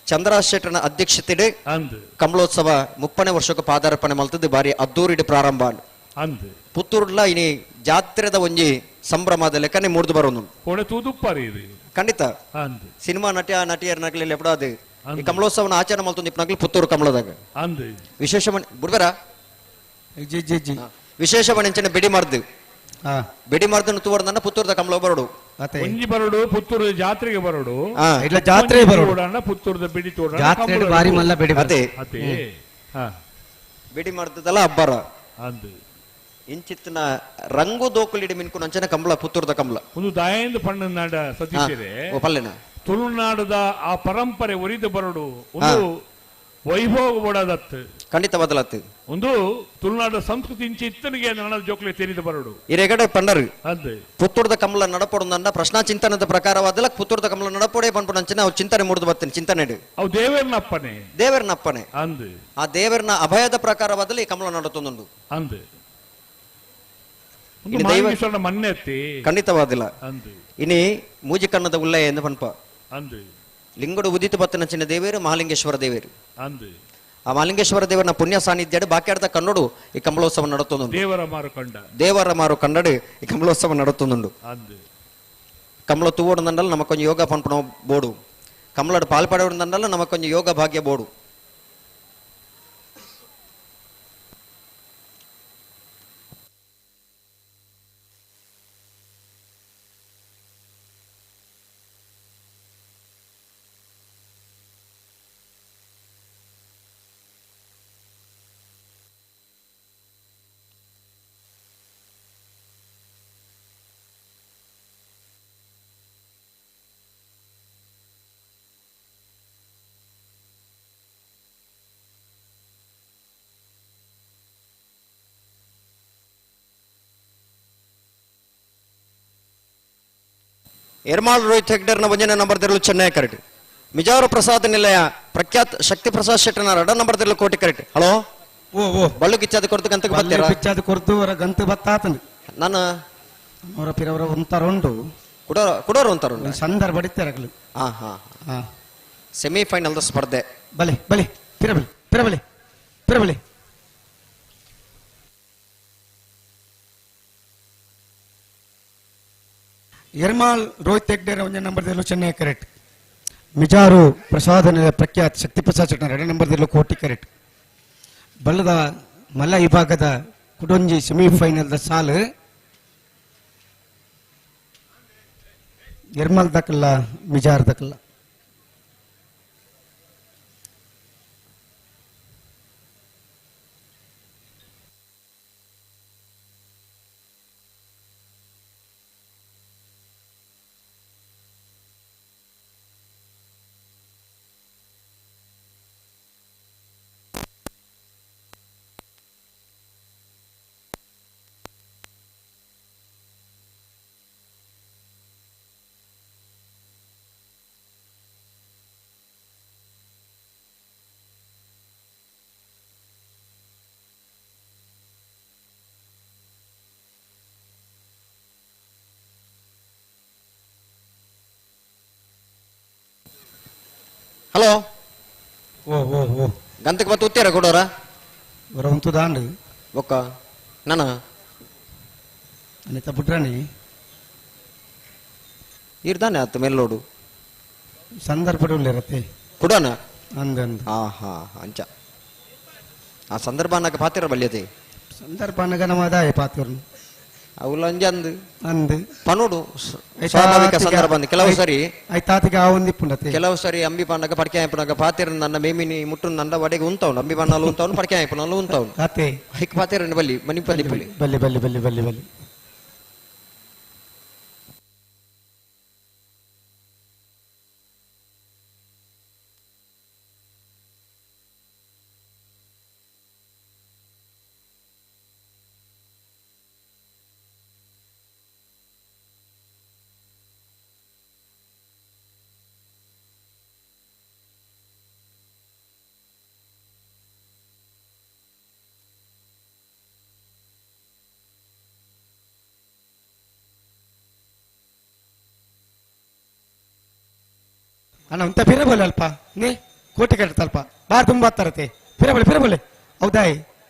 ಚಂದ್ರ ಶೆಟ್ಟರ್ನ ಅಧ್ಯಕ್ಷತೆ ಕಮಲೋತ್ಸವ 30ನೇ ವರ್ಷಕ್ಕೆ ಪಾದಾರ್ಪಣೆ ಮಲ್ತದ್ದು ಬಾರಿ ಅದ್ದೂರಿಡು ಪ್ರಾರಂಭ ಅಂದು ಪುತ್ತೂರ್ಲ ಇನಿ ಜಾತ್ರೆದ ಒಂಜಿ ಸಂಭ್ರಮದ ಲೆಕ್ಕನೆ ಮೂರ್ದು ಬರೋನು ಖಂಡಿತ ಸಿನಿಮಾ ನಟ ನಟಿಯರ್ ನಗಲಿ ಎಪ್ಪಡಾದು ಈ ಕಮಲೋತ್ಸವನ ಆಚರಣೆ ಮಲ್ತೊಂದು ಇಪ್ಪನಗ್ಲಿ ಪುತ್ತೂರು ಕಮಲದಾಗ ವಿಶೇಷ ಬುಡ್ಬರ ವಿಶೇಷ ಮನೆಂಚಿನ ಬಿಡಿ ಮರ್ದು ಬಿಡಿ ಮರ್ದನ್ನು ತೂವರ್ದನ್ನ ಪುತ್ತೂರದ ಕಮಲ ಬರೋಡು ಒಂಜಿ ಬರೋಡು ಪುತ್ತೂರು ಜಾತ್ರೆಗೆ ಬರೋಡು ಇಲ್ಲ ಜಾತ್ರೆ ಬರೋಡು ಪುತ್ತೂರದ ಬಿಡಿ ತೋಡ ಜಾತ್ರೆ ಬಾರಿ ಮಲ್ಲ ಬಿಡಿ ಅದೇ ಬಿಡಿ ಮರ್ದದಲ್ಲ ಅಬ್ಬರ ಅಂದು ಇಂಚಿತ್ತಿನ ರಂಗು ದೋಕುಲಿಡಿ ಮಿನ್ಕು ನಂಚನ ಕಮಲ ಪುತ್ತೂರದ ಕಮಲ ಒಂದು ದಾಯಂದ ಪಣ್ಣನಾಡ ಸತೀಶರೇ ಪಲ್ಲೆನ ತುಳುನಾಡದ ಆ ಪರಂಪರೆ ಒರಿದು ಬರೋಡು ಒಂದು ವೈಭವ ಬೋಡದತ್ತು ಖಂಡಿತ ಬದಲಾತು ಒಂದು ತುಳುನಾಡ ಸಂಸ್ಕೃತಿ ಇಂಚಿ ಇತ್ತನಿಗೆ ನನ್ನ ಜೋಕ್ಲೆ ತೆರಿದು ಬರೋಡು ಇರೆಗಡೆ ಪಂಡರು ಅಂದು ಪುತ್ತೂರದ ಕಮಲ ನಡಪೊಡುಂದ ಪ್ರಶ್ನಾ ಚಿಂತನದ ಪ್ರಕಾರವಾದಲ್ಲ ಪುತ್ತೂರದ ಕಮಲ ನಡಪೊಡೆ ಪನ್ಪುನಂಚಿನ ಅವು ಚಿಂತನೆ ಮೂಡ್ದು ಬರ್ತೀನಿ ಚಿಂತನೆ ಅವು ದೇವರನಪ್ಪನೆ ದೇವರನಪ್ಪನೆ ಅಂದು ಆ ದೇವರನ ಅಭಯದ ಪ್ರಕಾರವಾದಲ್ಲಿ ಈ ಕಮಲ ನಡತೊಂದುಂಡು ಅಂದು ಮನ್ನೆತ್ತಿ ಖಂಡಿತವಾದಿಲ್ಲ ಅಂದು ಇನಿ ಮೂಜಿ ಕಣ್ಣದ ಉಲ್ಲಯ ಎಂದು ಪನ್ಪ ಅಂದು ಲಿಂಗಡು ಉದಿತ ಬತ್ತನಂಚಿನ ದೇವೇರು ಮಹಾಲಿಂಗೇಶ್ವರ ದೇವೇರು ಅಂದು ಆ ಮಹಾಲಿಂಗೇಶ್ವರ ದೇವರನ ಪುಣ್ಯ ಸಾನ್ನಿಧ್ಯ ಬಾಕ್ಯಾರ್ದ ಕನ್ನಡು ಈ ಕಮಲೋತ್ಸವ ನಡತೊಂದುಂಡು ದೇವರ ಮಾರು ಕಂಡ ದೇವರ ಮಾರು ಕಂಡಡು ಈ ಕಮಲೋತ್ಸವ ನಡತೊಂದುಂಡು ಅಂದು ಕಮಲ ತೂವಡಂದಂಡಲ್ಲ ನಮಕ್ ಕೊಂಚ ಯೋಗ ಪನ್ಪುನ ಬೋಡು ಕಮಲಡು ಪಾಲ್ಪಡೋದಂಡಲ್ಲ ನಮಕ್ ಕೊಂಚ ಯೋಗ ಭಾಗ್ಯ ಬೋಡು. ಎರ್ಮಾಳ್ ರೋಹಿತ್ ಹೆಗ್ಡರ್ನ ಒಂಜನೇ ನಂಬರ್ ದಿರಲು ಚೆನ್ನೈ ಕರೆಕ್ಟ್. ಮಿಜಾರು ಪ್ರಸಾದ್ ನಿಲಯ ಪ್ರಖ್ಯಾತ್ ಶಕ್ತಿ ಪ್ರಸಾದ್ ಶೆಟ್ಟರ್ನ ಎರಡ ನಂಬರ್ ದಿರಲು ಕೋಟಿ ಕರೆಕ್ಟ್. ಹಲೋ ಓ ಓ ಬಳ್ಳು ಗಿಚ್ಚಾದ ಕೊರತು ಗಂತಕ್ಕೆ ಬತ್ತೀರಾ? ಗಿಚ್ಚಾದ ಕೊರತು ಅವರ ಗಂತ ಬತ್ತಾತನ. ನಾನು ಅವರ ಪಿರವರ ಉಂತಾರುಂಡು ಕುಡೋರು ಉಂತಾರುಂಡು ಸಂದರ್ಭ ಇತ್ತಾರೆ. ಹಾ ಹಾ ಸೆಮಿಫೈನಲ್ the ಸ್ಪರ್ಧೆ. ಬಲೆ ಬಲೆ ಪಿರಬಲೆ ಪಿರಬಲೆ ಪಿರಬಲೆ. ಎರ್ಮಾಲ್ ರೋಹಿತ್ ಹೆಗ್ಡೆ ಒಂಜೇ ನಂಬರ್ ದಿಲ್ಲು ಚೆನ್ನೈ ಕರೆಕ್ಟ್. ಮಿಜಾರು ಪ್ರಸಾದ ಪ್ರಖ್ಯಾತ್ ಶಕ್ತಿ ಪ್ರಸಾದ್ ಶೆಟ್ಟರ್ ಎರಡನೇ ನಂಬರ್ ದಿಲ್ಲು ಕೋಟಿ ಕರೆಕ್ಟ್. ಬಲ್ಲದ ಮಲ್ಲ ವಿಭಾಗದ ಕುಡೊಂಜಿ ಸೆಮಿಫೈನಲ್ the ಸಾಲು ಎರ್ಮಾಲ್ ದಕಲ್ಲ ಮಿಜಾರ್ ದಕಲ್ಲ. ಹಲೋ ಓ ಓ ಓ ಗಂತಕ್ಕೆ ಬತ್ತು ಉತ್ತೀರ ಕೊಡೋರ ಹೊರ ಉಂತು ದಾಂಡು ಬೊಕ್ಕ ನಾನ ಅನಿತ ಬುಡ್ರಾಣಿ ಇರ್ದಾನೆ ಆತು ಮೆಲ್ಲೋಡು ಸಂದರ್ಭ ಇರತ್ತೆ ಕುಡೋಣ ಅಂದ ಅಂದ ಹಾ ಹಾ ಅಂಚ ಆ ಸಂದರ್ಭ ಅನ್ನಕ ಪಾತಿರ ಬಲ್ಯತೆ ಸಂದರ್ಭ ಅನ್ನಗ ನಮ್ಮ ಅದಾಯ ಪಾತಿರ್ನು ಅವುಲ ಅಂಜ ಅಂದು ಅಂದು ಪನೋಡು ಸ್ವಾಭಾವಿಕ ಸಂದರ್ಭ ಅಂದು ಕೆಲವು ಸರಿ ಐತಾತಿಗೆ ಆ ಒಂದಿಪ್ಪುಂಡತೆ ಕೆಲವು ಸರಿ ಅಂಬಿ ಪಾಂಡಗ ಪಡ್ಕೆ ಆಯ್ಪುನಾಗ ಪಾತಿರ ನನ್ನ ಮೇಮಿನಿ ಮುಟ್ಟು ನನ್ನ ವಡೆಗೆ ಉಂತವನು ಅಂಬಿ ಬಣ್ಣಲು ಉಂತವನು ಪಡ್ಕೆ ಆಯ್ಪುನಲ್ಲು ಉಂತವನು ಅತೆ ಹೈಕ್ ಪಾತಿರ ಬಲ್ಲಿ ಮನಿ ಪಲ್ಲಿ ಪುಲಿ ಬಲ್ಲಿ ಬಲ್ಲಿ ಬಲ್ಲಿ ಬಲ್ಲಿ ಬಲ್ಲಿ. ಅಣ್ಣ ಉಂತ ಪಿರಬಲೆ ಅಲ್ಪ ನೀ ಕೋಟಿ ಕಟ್ಟತಲ್ಪ ಬಾರ್ ತುಂಬ ತರತೆ ಪಿರಬಲೆ ಪಿರಬಲೆ ಹೌದಾಯ್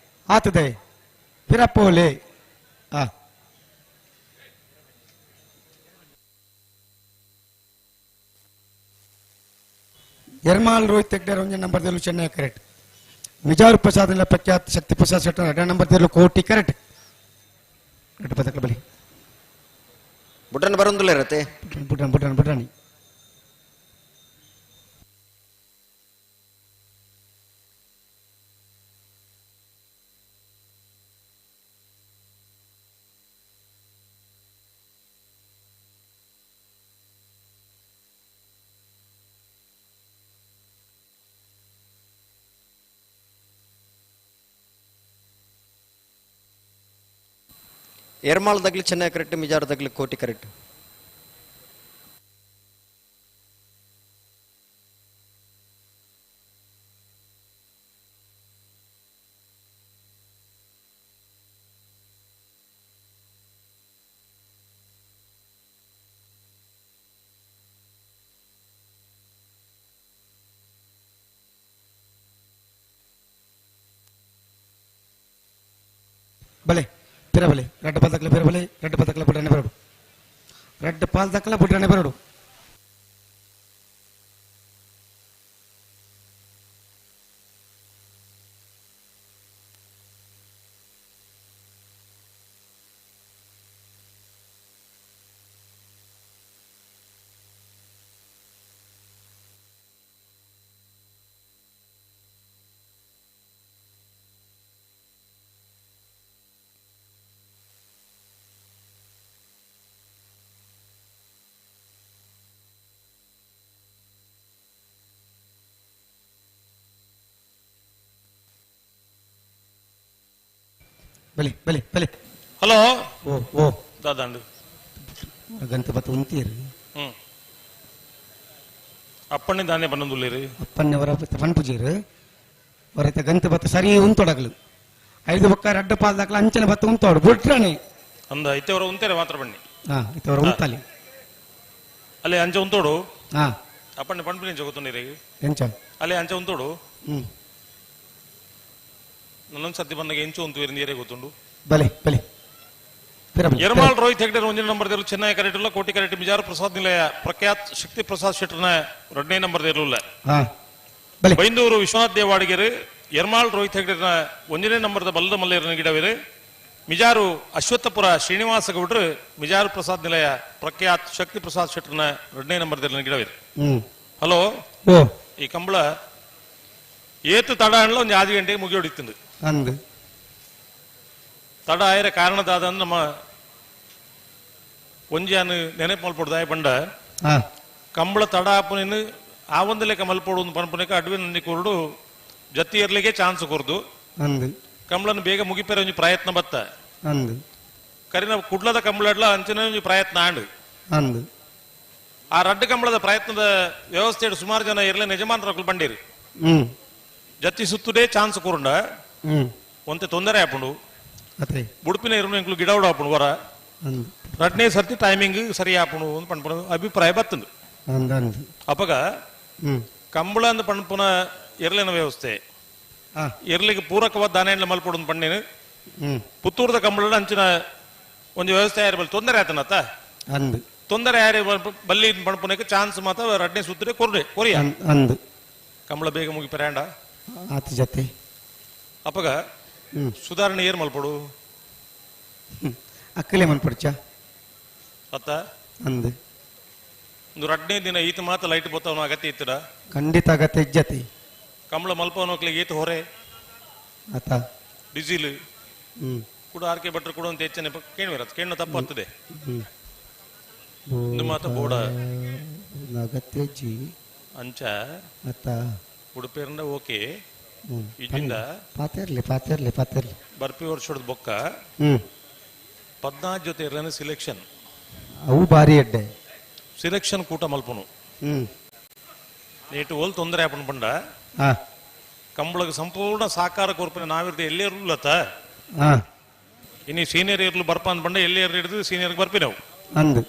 ಆತದಾಯ್ ಪಿರಪ್ಪೋಲೆ. ಆ ಎರ್ಮಾಲ್ ರೋಹಿತ್ ಹೆಗ್ಡೆ ಒಂಜೇ ನಂಬರ್ ದಿಲ್ಲು ಚೆನ್ನೈ ಕರೆಕ್ಟ್. ಮಿಜಾರು ಪ್ರಸಾದ್ ಪ್ರಖ್ಯಾತ್ ಶಕ್ತಿ ಪ್ರಸಾದ್ ಶೆಟ್ಟರ್ ಎರಡನೇ ನಂಬರ್ ದಿಲ್ಲು ಕೋಟಿ ಕರೆಕ್ಟ್. ಎರಡು ಪದಕ ಬಲಿ ಬುಡ್ರನ್ ಬರೋದಿಲ್ಲ ಇರತ್ತೆ ಬುಡ್ರನ್ ಬುಡ್ರನ್ ಬುಡ್ರಾಣಿ. ಎರ್ಮಾಲ್ ದಗ್ಲಿ ಚೆನ್ನೈ ಕರೆಕ್ಟ್, ಮಿಜಾರ್ ದಗ್ಲಿ ಕೋಟಿ ಕರೆಕ್ಟ್. ಬಲೆ ಪಿರಬಲೆ ರೆಡ್ ಪಾಲ್ ದಕ್ಕಲ ಪಿರಬಲೆ ರೆಡ್ ಪಾಲ್ ದಕ್ಕಲ ಬುಡ್ರನೆ ಬರಡು ರೆಡ್ ಪಾಲ್ ದಕ್ಕಲ ಬುಡ್ರನೆ ಬರಡು. ಬಲೆ ಬಲೆ ಬಲೆ. ಹಲೋ ಓ ಓ ದಾದಾಂಡು ಗಂತ ಬತ್ತ ಉಂತೀರಿ. ಅಪ್ಪಣ್ಣೆ ದಾನೆ ಬನ್ನೊಂದುಲ್ಲೇರಿ ಅಪ್ಪಣ್ಣೆ ವರ ಪನ್ಪುಜೀರು ವರೈತ ಗಂತ ಬತ್ತ ಸರಿ ಉಂತೊಡಗಲು ಐದು ಬೊಕ್ಕ ರಡ್ಡ ಪಾಲ್ ದಾಕಲ ಅಂಚನೆ ಬತ್ತ ಉಂತೋಡು ಬುಟ್ರಾಣಿ. ಅಂದ ಇತ್ತವರ ಉಂತೇರೆ ಮಾತ್ರ ಬನ್ನಿ. ಹಾ ಇತ್ತವರ ಉಂತಲಿ ಅಲ್ಲೇ ಅಂಚ ಉಂತೋಡು. ಹಾ ಅಪ್ಪಣ್ಣ ಪಂಪಿನ ಜೊಗೊತ್ತುಂಡಿರಿ ಎಂಚ ಅಲ್ಲೇ ಅಂಚ ಉಂತೋಡು. ನನ್ನೊಂದು ಸತಿ ಬಂದಾಗ ಎಂಚು ಉಂತು ನೀರೇ ಗೊತ್ತುಂಡು. ಬಲೆ ಬಲೆ ಯರ್ಮಾಳ್ ರೋಹಿತ್ ಹೆಗ್ಡೆ ಒಂದನೇ number there Chennai correct Koti correct Mijar Prasad ನಿಲಯ ಪ್ರಖ್ಯಾತ್ ಶಕ್ತಿ ಪ್ರಸಾದ್ ಶೆಟ್ಟರ್ನ ಎರಡನೇ ನಂಬರ್ ದೇರುಲ್ಲ. ಬೈಂದೂರು ವಿಶ್ವನಾಥ್ ದೇವಾಡಿಗೆರು ಯರ್ಮಾಳ್ ರೋಹಿತ್ ಹೆಗ್ಡೆನ ಒಂದನೇ ನಂಬರ್ದ ಬಲ್ಲದ ಮಲ್ಲೇರನ ಗಿಡವಿರು. ಮಿಜಾರು ಅಶ್ವತ್ಥಪುರ ಶ್ರೀನಿವಾಸ ಗೌಡ್ರು ಮಿಜಾರು ಪ್ರಸಾದ್ ನಿಲಯ ಪ್ರಖ್ಯಾತ್ ಶಕ್ತಿ ಪ್ರಸಾದ್ ಶೆಟ್ಟರ್ನ ಎರಡನೇ ನಂಬರ್ ದೇರನ ಗಿಡವಿರು. ಹಲೋ, ಈ ಕಂಬಳ ಏತು ತಡ ಅಣ್ಣ ಒಂದು 5 ಗಂಟೆಗೆ ಮುಗಿ ಹೊಡಿತಂದು ತಡ ಆಯರ ಕಾರಣದಾದ ನಮ್ಮ ಒಂಜಾನು ನೆನಪು ಮಲ್ಪೊಡ್ದಾಯ ಬಂಡ ಕಂಬಳ ತಡ ಆಪುನೇನು ಆ ಒಂದು ಲೆಕ್ಕ ಮಲ್ಪೊಡು ಪನ್ಪುನಕ ಅಡ್ವೆ ನಂದಿ ಕೊರಡು ಜತ್ತಿ ಇರ್ಲಿಕ್ಕೆ ಚಾನ್ಸ್ ಕೊರ್ದು ಕಂಬಳನ ಬೇಗ ಮುಗಿಪೇರೆ ಒಂಜಿ ಪ್ರಯತ್ನ ಬತ್ತ ಕರಿನ ಕುಡ್ಲದ ಕಂಬಳಡ್ಲ ಅಂಚಿನ ಒಂಜಿ ಪ್ರಯತ್ನ ಆಂಡು. ಆ ರಡ್ಡು ಕಂಬಳದ ಪ್ರಯತ್ನದ ವ್ಯವಸ್ಥೆ ಸುಮಾರು ಜನ ಇರ್ಲಿ ಯಜಮಾನರಕುಲು ಬಂಡೀರು ಜತ್ತಿ ಸುತ್ತುಡೇ ಚಾನ್ಸ್ ಕೊರುಂಡ ಒಂತೆ ತೊಂದರೆ ಆಪುಂಡು ಬುಡುಪಿನ ಇರು ಎಂಕ್ಲು ಗಿಡ ಆಪುಂಡು ವರ ರಡ್ನೇ ಸರ್ತಿ ಟೈಮಿಂಗ್ ಸರಿ ಆಪುಂಡು ಪನ್ಪುನ ಅಭಿಪ್ರಾಯ ಬತ್ತಂದು. ಅಪಗ ಕಂಬಳ ಅಂದ್ ಪನ್ಪುನ ಎರ್ಲಿನ ವ್ಯವಸ್ಥೆ ಎರ್ಲಿಗೆ ಪೂರಕವಾದ ದಾನ ಮಲ್ಪೊಡು ಪಣ್ಣೇನು ಪುತ್ತೂರದ ಕಂಬಳ ಅಂಚಿನ ಒಂದು ವ್ಯವಸ್ಥೆ ಯಾರು ಬಲ್ಲಿ ತೊಂದರೆ ಆತನತ್ತ ತೊಂದರೆ ಯಾರು ಬಲ್ಲಿ ಪನ್ಪುನಕ್ಕೆ ಚಾನ್ಸ್ ಮಾತ್ರ ರಡ್ನೇ ಸುತ್ತರೆ ಕೊರ್ರೆ ಕೊರಿಯ ಕಂಬಳ ಬೇಗ ಮುಗಿ ಪರ್ಯಾಂಡ ಜೊತೆ. ಅಪಗ ಸುಧಾರಣೆ ಏರ್ ಮಲ್ಪೊಡು ಅಕ್ಕಲೆ ಮನ್ಪಡ್ಚ ಅತ್ತ ಅಂದು ಒಂದು ರಡ್ನೇ ದಿನ ಈತ ಮಾತ್ರ ಲೈಟ್ ಬತ್ತವನ ಅಗತ್ಯ ಇತ್ತಡ ಖಂಡಿತ ಅಗತ್ಯ ಇಜ್ಜತಿ ಕಂಬಳ ಮಲ್ಪವನಕ್ಲಿಗೆ ಈತ ಹೊರೆ ಅತ್ತ ಡೀಸೆಲ್ ಕೂಡ ಆರ್ ಕೆ ಭಟ್ರು ಕೂಡ ಅಂತ ಹೆಚ್ಚನೆ ಕೇಳುವಿರ ಕೇಳ ತಪ್ಪು ಆಗ್ತದೆ ಒಂದು ಮಾತ ಬೋಡ ಅಗತ್ಯ ಜಿ ಅಂಚ ಅತ್ತ ಉಡುಪಿಯರಿಂದ ಓಕೆ ಇಲ್ಲಿಂದ ಪಾತೆರ್ಲಿ ಪಾತೆರ್ಲಿ ಪಾತೆರ್ಲಿ ಬರ್ಪಿ ವರ್ಷದ ಬೊಕ್ಕ 14 ಜೊತೆ ಇರಲೇನೆ ಸಿಲೆಕ್ಷನ್ ಅವು ಭಾರಿ ಅಡ್ಡೆ ಸಿಲೆಕ್ಷನ್ ಕೂಟ ಮಲ್ಪನು ನೇಟು ಓಲ್ ತೊಂದರೆ ಆಪಣ ಪಂಡ ಕಂಬಳಗೆ ಸಂಪೂರ್ಣ ಸಾಕಾರ ಕೊರ್ಪಿನ ನಾವಿರ್ದೆ ಎಲ್ಲೇ ಇರ್ಲತ್ತ ಇನ್ನು ಸೀನಿಯರ್ ಇರ್ಲು ಬರ್ಪ ಅಂದ್ ಬಂಡ ಎಲ್ಲೇ ಹಿಡಿದು ಸೀನಿಯರ್ಗೆ ಬರ್ಪಿ ನಾವು ಅಂದು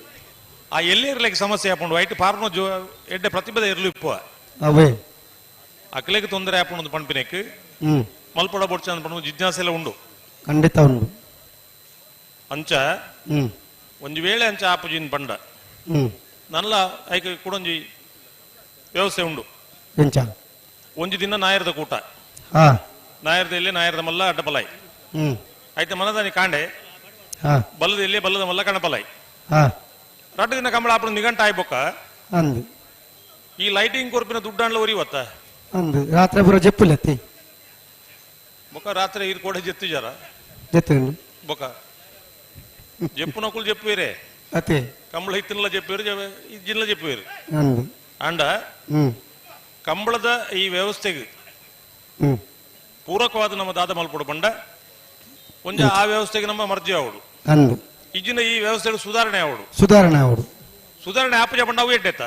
ಆ ಎಲ್ಲೇ ಇರ್ಲಿಕ್ಕೆ ಸಮಸ್ಯೆ ಆಪುಂಡು ವೈಟ್ ಪಾರ್ನೋ ಜೋ ಎಡ್ಡೆ ಪ್ರತಿಭೆ ಇರ್ಲು ಇಪ್ಪ ಅವೇ ಅಕ್ಲೆಗೆ ತೊಂದರೆ ಆಪುಂಡು ಪಣ್ಪಿನೆಕ್ ಮಲ್ಪಡ ಬೊಡ್ಚ ಅಂದ್ ಪಂಡ ಜಿಜ್ಞಾಸೆ ಎಲ್ಲ ಉಂಡು ಖಂಡಿತ ಉಂಡು ಅಂಚ ಒಂಜಿ ವೇಳೆ ಅಂಚ ಆಪುಜಿನ್ ಪಂಡ ನಲ್ಲ ಐಕ್ ಕುಡೊಂಜಿ ವ್ಯವಸ್ಥೆ ಉಂಡು ಎಂಚ ಒಂಜಿ ದಿನ ನಾಯರದ ಕೂಟ ನಾಯರದ ಇಲ್ಲಿ ನಾಯರದ ಮಲ್ಲ ಅಡ್ಡಪಲಾಯಿ ಆಯ್ತು ಮನದಾನಿ ಕಾಂಡೆ ಬಲ್ಲದ ಇಲ್ಲಿ ಬಲ್ಲದ ಮಲ್ಲ ಕಣಪಲಾಯಿ ರಡ್ಡು ದಿನ ಕಂಬಳ ಆಪುನ ನಿಘಂಟ ಆಯ್ಬೊಕ್ಕ ಈ ಲೈಟಿಂಗ್ ಕೊರ್ಪಿನ ದುಡ್ಡಾಂಡ್ಲ ಒರಿವತ್ತ ಅಂದು ರಾತ್ರಿ ಪೂರ ಜೆಪ್ಪುಲತ್ತಿ ಬೊಕ್ಕ ರಾತ್ರಿ ಇರ್ ಕೋಡೆ ಜೆತ್ತು ಜರ ಜೆತ್ತು ಬೊಕ್ಕ ಜೆಪ್ಪುನಕುಲು ಜೆಪ್ಪುವಿರೆ ಅತೆ ಕಂಬಳ ಹಿತ್ತಿನಲ್ಲ ಜೆಪ್ಪುವಿರು ಜಿಲ್ಲ ಜೆಪ್ಪುವಿರು ಅಂದು ಅಂಡ ಕಂಬಳದ ಈ ವ್ಯವಸ್ಥೆಗೆ ಪೂರಕವಾದ ನಮ್ಮ ದಾದ ಮಲ್ಪೊಡು ಬಂಡ ಒಂಜ ಆ ವ್ಯವಸ್ಥೆಗೆ ನಮ್ಮ ಮರ್ಜಿ ಆವಡು ಅಂದು ಇಜ್ಜಿನ ಈ ವ್ಯವಸ್ಥೆ ಸುಧಾರಣೆ ಆವಡು ಸುಧಾರಣೆ ಆವಡು ಸುಧಾರಣೆ ಆಪುಜ ಬಂಡ ಅವು ಎಡ್ಡೆತ್ತ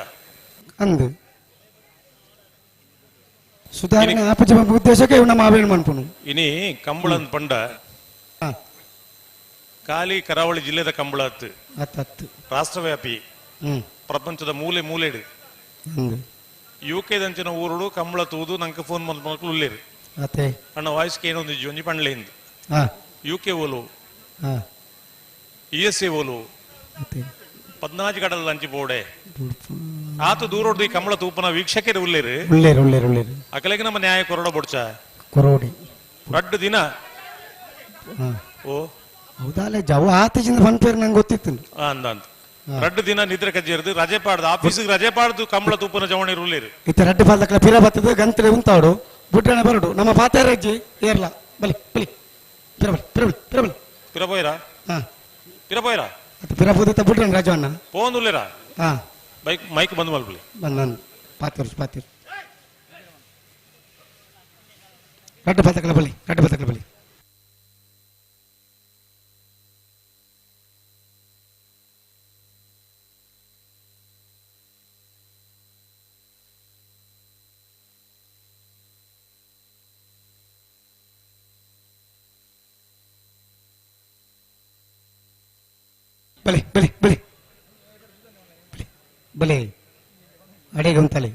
ಅಂದು ಸುಧಾರಣೆ ಆಪುಜ ಉದ್ದೇಶಕ್ಕೆ ನಮ್ಮ ಆವೇಣ ಮನ್ಪುನು ಇನಿ ಕಂಬಳನ್ ಪಂಡ ಖಾಲಿ ಕರಾವಳಿ ಜಿಲ್ಲೆದ ಕಂಬಳ ಅತ್ತು ರಾಷ್ಟ್ರವ್ಯಾಪಿ ಪ್ರಪಂಚದ ಮೂಲೆ ಮೂಲೆಡು ಯುಕೆದಂಚಿನ ಊರುಡು ಕಂಬಳ ತೂದು ನಂಗೆ ಫೋನ್ ಮಲ್ಪನಕ್ಲು ಉಲ್ಲೇರು ಅಣ್ಣ ವಾಯ್ಸ್ ಏನೊಂದು ಒಂಜಿ ಪಂಡ್ಲೇಂದು ಯುಕೆ ಓಲು ಇ ಎಸ್ ಎ ಓಲು 14 ಕಡಲ ಅಂಚಿ ಬೋಡೆ ಆತ ದೂರೋಡ್ದು ಈ ಕಂಬಳ ತೂಪನ ವೀಕ್ಷಕರು ಉಲ್ಲೇರು ಉಲ್ಲೇರು ಉಲ್ಲೇರು ಉಲ್ಲೇರು ಅಕಲೆಗೆ ನಮ್ಮ ನ್ಯಾಯ ಕೊರಡ ಬೊಡ್ಚ ಕೊರೋಡಿ ರಡ್ಡು ದಿನ ಓ ಹೌದಾಲೆ ಜವ ಆತಜಿಂದ ಬಂದ್ಪೇರು ನಂಗೆ ಗೊತ್ತಿತ್ತು ಅಂದ ಅಂತ ರಡ್ಡು ದಿನ ನಿದ್ರೆ ಕಜ್ಜಿರ್ದು ರಜೆ ಪಾಡ್ದು ಆಫೀಸಿಗೆ ರಜೆ ಪಾಡ್ದು ಕಂಬಳ ತೂಪನ ಜವಣಿ ಉಲ್ಲೇರು ಇತ್ತ ರಡ್ಡು ಪಾದಕ್ಲ ಪಿರ ಬತ್ತದ ಗಂತ್ರೆ ಉಂತಾಡು ಬುಡ್ರಣ ಬರಡು ನಮ್ಮ ಪಾತೇರಜ್ಜಿ ಏರ್ಲ ಬಲಿ ಬಲಿ ಪಿರಬಲಿ ಪಿರಬಲಿ ಪಿರಬಲಿ ಪಿರಬೋಯ್ರಾ ಪಿರಬೋಯ್ರಾ ಪಿರಬೋದಿತ್ತ ಬುಡ್ರಣ ರಾಜವಣ್ಣ ಫೋನ್ ಉಲ್ಲೇರಾ ಹಾ ಬೈಕ್ ಮೈಕ್ ಬಂದ್ ಮಲ್ಪಲಿ ಬಂದ್ ಪಾತೇರು ಪಾತೇರು ರಡ್ಡು ಪಾತಕ್ಲ ಬಲಿ ರಡ್ಡು ಪಾತಕ್ಲ ಬಲಿ ಬಲೆ ಬಲೆ ಬಲೆ ಬಲೆ ಅಡೆಗೆ ಉಂತಲೆ.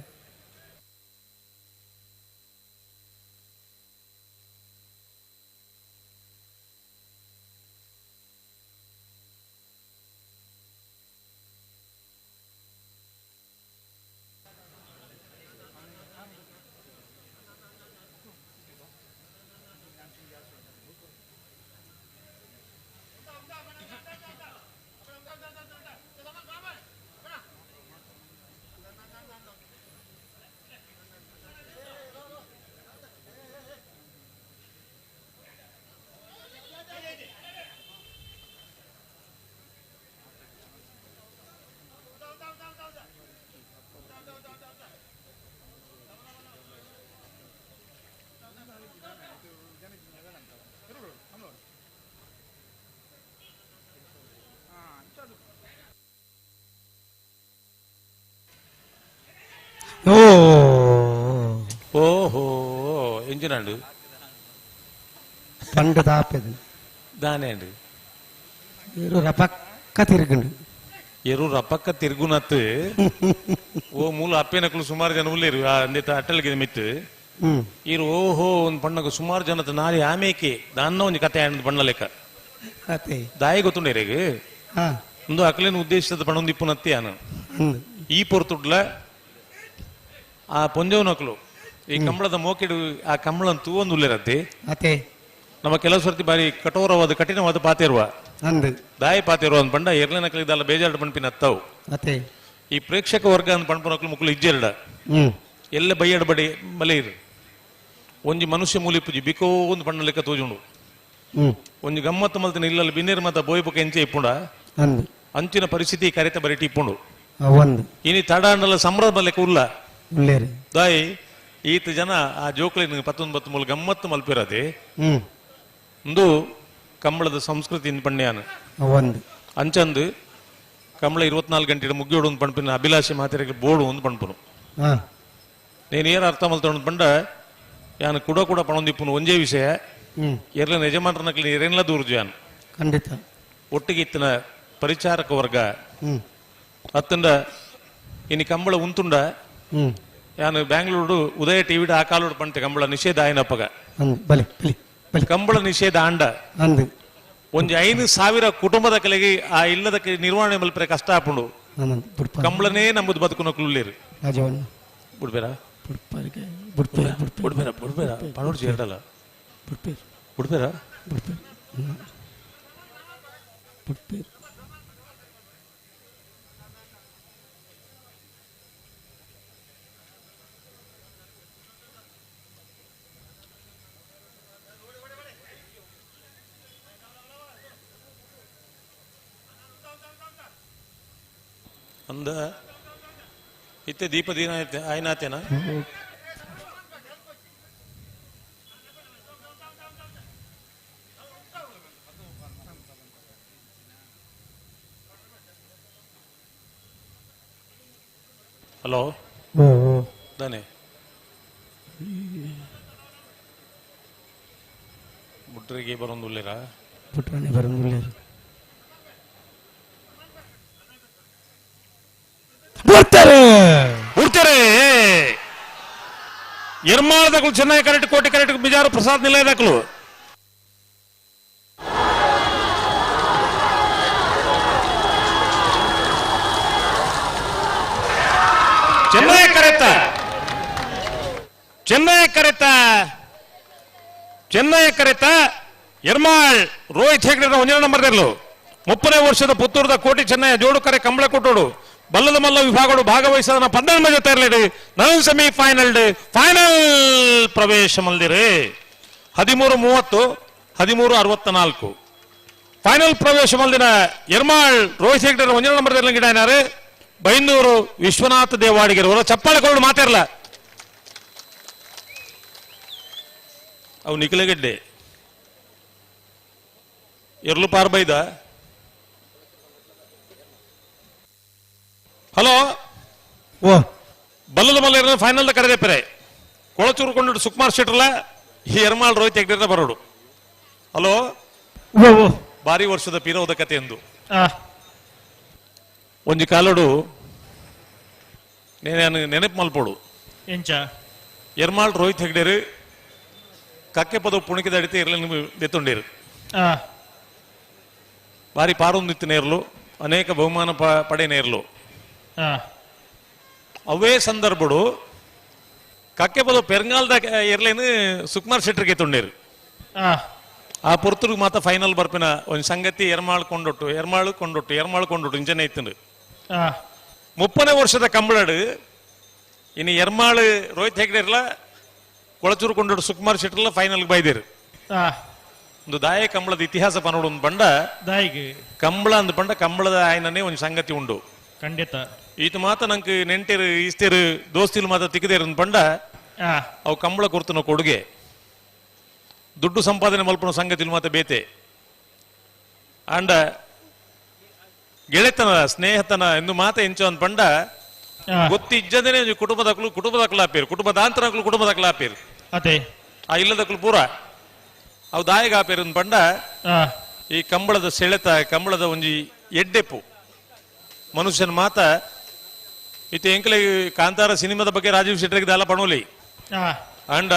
ಓಹೋ ಎಂಜಿನಾಂಡು పండు దాపేది దానేండి ఎరు రపక్క తిరుగుండు ఎరు రపక్క ತಿರುಗುನತ್ತು ಓ ಮೂಲ ಅಪ್ಪೇನಕ್ಲು ಸುಮಾರು ಜನ ಉಳ್ಳೇರು ಅಂದಿತ ಅಟ್ಟಲ್ಗೆ ಮಿತ್ತು ಇರು ಓಹೋ ಒಂದು ಪಣ್ಣಗ ಸುಮಾರು ಜನತ ನಾರಿ ಆಮೇಕೆ ದಾನ್ನ ಒಂದು ಕತೆ ಆಂಡ್ ಬಣ್ಣ ಲೆಕ್ಕ ದಾಯಿ ಗೊತ್ತುಂಡೇರೆಗ್ ಒಂದು ಅಕ್ಲೇನು ಉದ್ದೇಶದ ಪಣೊಂದು ಇಪ್ಪುನತ್ತಿ ಆನು ಈ ಪೊರ್ತುಡ್ಲ ಆ ಪೊಂಜವನಕ್ಲು ಈ ಕಂಬಳದ ಮೋಕೆಡು ಆ ಕಂಬಳನ್ ತೂವೊಂದು ಉಳ್ಳೇರತ್ತೆ ನಮ್ಮ ಕೆಲವು ಸರ್ತಿ ಬಾರಿ ಕಠೋರವಾದ ಕಠಿಣವಾದ ಪಾತೆರುವ ದಾಯಿ ಪಾತೆರುವ ಅಂದ್ ಪಂಡ ಎರ್ಲೆನಕ್ಲು ಇದೆಲ್ಲ ಬೇಜಾರು ಪಣ್ಪಿನ ಅತ್ತವು ಈ ಪ್ರೇಕ್ಷಕ ವರ್ಗ ಅಂದ್ ಪಣ್ಪನಕ್ಲು ಮುಕ್ಲು ಇಜ್ಜೆರಡ ಎಲ್ಲ ಬೈಯಡ ಬಡಿ ಬಲೆ ಇರು ಒಂಜಿ ಮನುಷ್ಯ ಮೂಲಿಪುಜಿ ಬಿಕೋ ಒಂದು ಪಣ್ಣ ಲೆಕ್ಕ ತೋಜುಂಡು ಒಂಜಿ ಗಮ್ಮತ್ತು ಮಲ್ತಿನ ಇಲ್ಲಲ್ಲಿ ಬಿನ್ನೇರು ಮತ ಬೋಯ್ಪುಕ ಎಂಚೆ ಇಪ್ಪುಂಡ ಅಂಚಿನ ಪರಿಸ್ಥಿತಿ ಕರೆತ ಬರಿಟಿ ಇಪ್ಪುಂಡು ಇನಿ ತಡ ಅಂಡಲ ಸಂಭ್ರಮ ಲೆಕ್ಕ ಉಲ್ಲ ದಾಯಿ ಈತ ಜನ ಆ ಜೋಕ್ಲಿನ 19 ಮೂಲ ಗಮ್ಮತ್ತು ಮಲ್ಪಿರದೆ ಒಂದು ಕಂಬಳದ ಸಂಸ್ಕೃತಿ ಪಣ್ಯಾನ ಅಂಚಂದು ಕಂಬಳ 24 ಗಂಟೆ ಮುಗಿಯೋಡು ಒಂದು ಪಣ್ಪಿನ ಅಭಿಲಾಷೆ ಮಾತಿರ ಬೋರ್ಡು ಒಂದು ಪಣ್ಪುನು నేను ಏನ ಅರ್ಥ ಮಲ್ತೊಂಡು ಪಂಡ ಯಾನು ಕೂಡ ಕೂಡ ಪಣೊಂದಿಪ್ಪುನು ಒಂಜೇ ವಿಷಯ ಎರ್ಲನ ಯಜಮಾನರನಕ್ಲಿ ಎರೆನ್ಲ ದೂರ್ಜು ಯಾನು ಖಂಡಿತ ಒಟ್ಟಿಗೆ ಇತ್ತಿನ ಪರಿಚಾರಕ ವರ್ಗ ಅತ್ತಂಡ ಇನಿ ಕಂಬಳ ಉಂತುಂಡ ಯಾನು ಬ್ಯಾಂಗ್ಳೂರು ಉದಯ ಟಿವಿ ಆ ಕಾಲೋಡು ಪಂತೆ ಕಂಬಳ ನಿಷೇಧ ಆಯ್ನಪ್ಪಗ ಕಂಬಳ ನಿಷೇಧ ಆಂಡ ಒಂಜಿ 5,000 ಕುಟುಂಬದ ಕಲೆಗೆ ಆ ಇಲ್ಲದಕ್ಕೆ ನಿರ್ವಹಣೆ ಮಲ್ಪರೆ ಕಷ್ಟ ಆಪುಂಡು ಕಂಬಳನೇ ನಮ್ಮದು ಬದುಕುನ ಕುಳ್ಳೇರು ಬಿಡ್ಬೇರಾ ಬಿಡ್ಬೇರಾ ಬಿಡ್ಬೇರಾ ಪಣೋಡ್ ಸೇರಲ್ಲ ಬಿಡ್ಬೇರಾ ಅಂದ ಇತ್ತೆ ದೀಪ ದಿನ ಆಯ್ನಾತೇನಾ ಹಲೋ ದಾನೆ ಬುಟ್ರಿಗೆ ಬರೋಂದುಲ್ಲೇರಾ ಬುಟ್ರಾನೆ ಬರೋಂದುಲ್ಲೇರು ಬಿಡ್ತಾರೆ ಬಿಡ್ತಾರೆ ಎರ್ಮಾಳದಗಳು ಚೆನ್ನಾಗಿ ಕರೆಕ್ಟ್ ಕೋಟಿ ಕರೆಕ್ಟ್ ಬಿಜಾರು ಪ್ರಸಾದ್ ನಿಲಯದಕ್ಕಲು ಚೆನ್ನೈ ಕರೆತ ಚೆನ್ನೈ ಕರೆತ ಚೆನ್ನೈ ಕರೆತ ಎರ್ಮಾಳ್ ರೋಹಿತ್ ಹೆಗ್ಡೆ ಒಂದನೇ ನಂಬರ್ ಇರಲು 30ನೇ ವರ್ಷದ ಪುತ್ತೂರದ ಕೋಟಿ ಚೆನ್ನೈ ಜೋಡು ಕರೆ ಕಂಬಳ ಕೊಟ್ಟೋಡು ಬಲ್ಲದ ಮಲ್ಲ ವಿಭಾಗಗಳು ಭಾಗವಹಿಸದ 12 ಮಜ ತರಲಿಡಿ ನನ್ semi final final ಪ್ರವೇಶ ಮಲ್ದಿರಿ 13:30 13:64 ಫೈನಲ್ ಪ್ರವೇಶ ಮಲ್ದಿನ ಎರ್ಮಾಳ್ ರೋಹಿತ್ ಹೆಗ್ಡೆ ಒಂದನೇ ನಂಬರ್ ಗಿಡ ಬೈಂದೂರು ವಿಶ್ವನಾಥ ದೇವಾಡಿಗರು ಚಪ್ಪಾಳೆ ಕೊಡು ಮಾತಾಡಲ್ಲ ಅವು ನಿಖಲಗಡ್ಡೆ ಎರ್ಲು ಪಾರ್ಬೈದ ಹಲೋ ಓ ಬಲ್ಲದ ಮಲ್ಲ ಫೈನಲ್ ಕರೆದೆ ಪೆರೆ ಕೊಳಚೂರು ಕೊಂಡು ಸುಕುಮಾರ್ ಶೆಟ್ರಲ್ಲ ಈ ಎರ್ಮಾಳ್ ರೋಹಿತ್ ಹೆಗ್ಡೆ ಬರೋಡು ಹಲೋ ಓ ಭಾರಿ ವರ್ಷದ ಪಿರೋದ ಕತೆ ಎಂದು ಒಂಜಿ ಕಾಲಡು నేను ನೆನಪು ಮಲ್ಪೋಡು ಎಂಚ ಎರ್ಮಾಳ್ ರೋಹಿತ್ ಹೆಗ್ಡೇರು ಕಕ್ಕೆ ಪದ ಪುಣಿಕೆದ ಅಡಿತೆ ಇರಲಿ ದೆತ್ತೊಂಡೇರು ಬಾರಿ ಪಾರೊಂದಿತ್ತು ನೇರ್ಲು ಅನೇಕ ಬಹುಮಾನ ಪಡೆ ನೇರ್ಲು ಅವೇ ಸಂದರ್ಭಡು ಕಕ್ಕೆ ಪದ ಪೆರ್ಗಾಲ್ದ ಎರ್ಲೇನು ಸುಕುಮಾರ್ ಶೆಟ್ಟರ್ಗೆ ಎತ್ತೊಂಡೇರು ಆ ಪೊರ್ತುರ್ಗ್ ಮಾತ ಫೈನಲ್ ಬರ್ಪಿನ ಒಂದು ಸಂಗತಿ ಎರ್ಮಾಳ್ ಕೊಂಡೊಟ್ಟು ಎರ್ಮಾಳು ಕೊಂಡೊಟ್ಟು ಎರ್ಮಾಳು ಕೊಂಡೊಟ್ಟು ಇಂಚನೆ ಇತ್ತು 30ನೇ ವರ್ಷದ ಕಂಬಳಡು ಇನ್ನು ಎರ್ಮಾಳು ರೋಹಿತ್ ಹೆಗ್ಡೆರ್ಲ ಕೊಳಚೂರು ಕೊಂಡೊಟ್ಟು ಸುಕುಮಾರ್ ಶೆಟ್ಟರ್ಲ ಫೈನಲ್ ಬೈದೇರು. ಒಂದು ದಾಯ ಕಂಬಳದ ಇತಿಹಾಸ ಪನೋಡು ಒಂದು ಬಂಡ ದಾಯಿಗೆ ಕಂಬಳ ಅಂದ್ ಬಂಡ ಕಂಬಳದ ಆಯ್ನನೇ ಒಂದು ಸಂಗತಿ ಉಂಡು ಖಂಡಿತ. ಈತ ಮಾತ ನಂಗೆ ನೆಂಟೇರು ಈಸ್ತೇರು ದೋಸ್ತಿಲು ಮಾತ ತಿಕ್ಕದೇರು ಅಂದ್ ಬಂಡ ಅವು ಕಂಬಳ ಕೊರ್ತನ ಕೊಡುಗೆ ದುಡ್ಡು ಸಂಪಾದನೆ ಮಲ್ಪನ ಸಂಗತಿಲು ಮಾತ ಬೇತೆ ಅಂಡ ಗೆಳೆತನ ಸ್ನೇಹತನ ಎಂದು ಮಾತ ಎಂಚು ಅಂದ್ ಪಂಡ ಗೊತ್ತಿಜ್ಜದೇನೆ ಕುಟುಂಬದಕ್ಲು ಕುಟುಂಬದಕ್ಲು ಆಪೇರು ಕುಟುಂಬದಾಂತರಕ್ಲು ಕುಟುಂಬದಕ್ಲು ಆಪೇರು ಅದೇ ಆ ಇಲ್ಲದಕ್ಲು ಪೂರ ಅವು ದಾಯಿಗೆ ಆಪೇರು ಅಂದ್ ಪಂಡ ಈ ಕಂಬಳದ ಸೆಳೆತ ಕಂಬಳದ ಒಂಜಿ ಎಡ್ಡೆಪ್ಪು ಮನುಷ್ಯನ ಮಾತ ಇತ್ತೆ ಎಂಕಲೆ ಕಾಂತಾರ ಸಿನಿಮಾದ ಬಗ್ಗೆ ರಾಜೀವ್ ಶೆಟ್ಟರ್ಗೆ ದಾಲ ಪಣೋಲಿ ಅಂಡ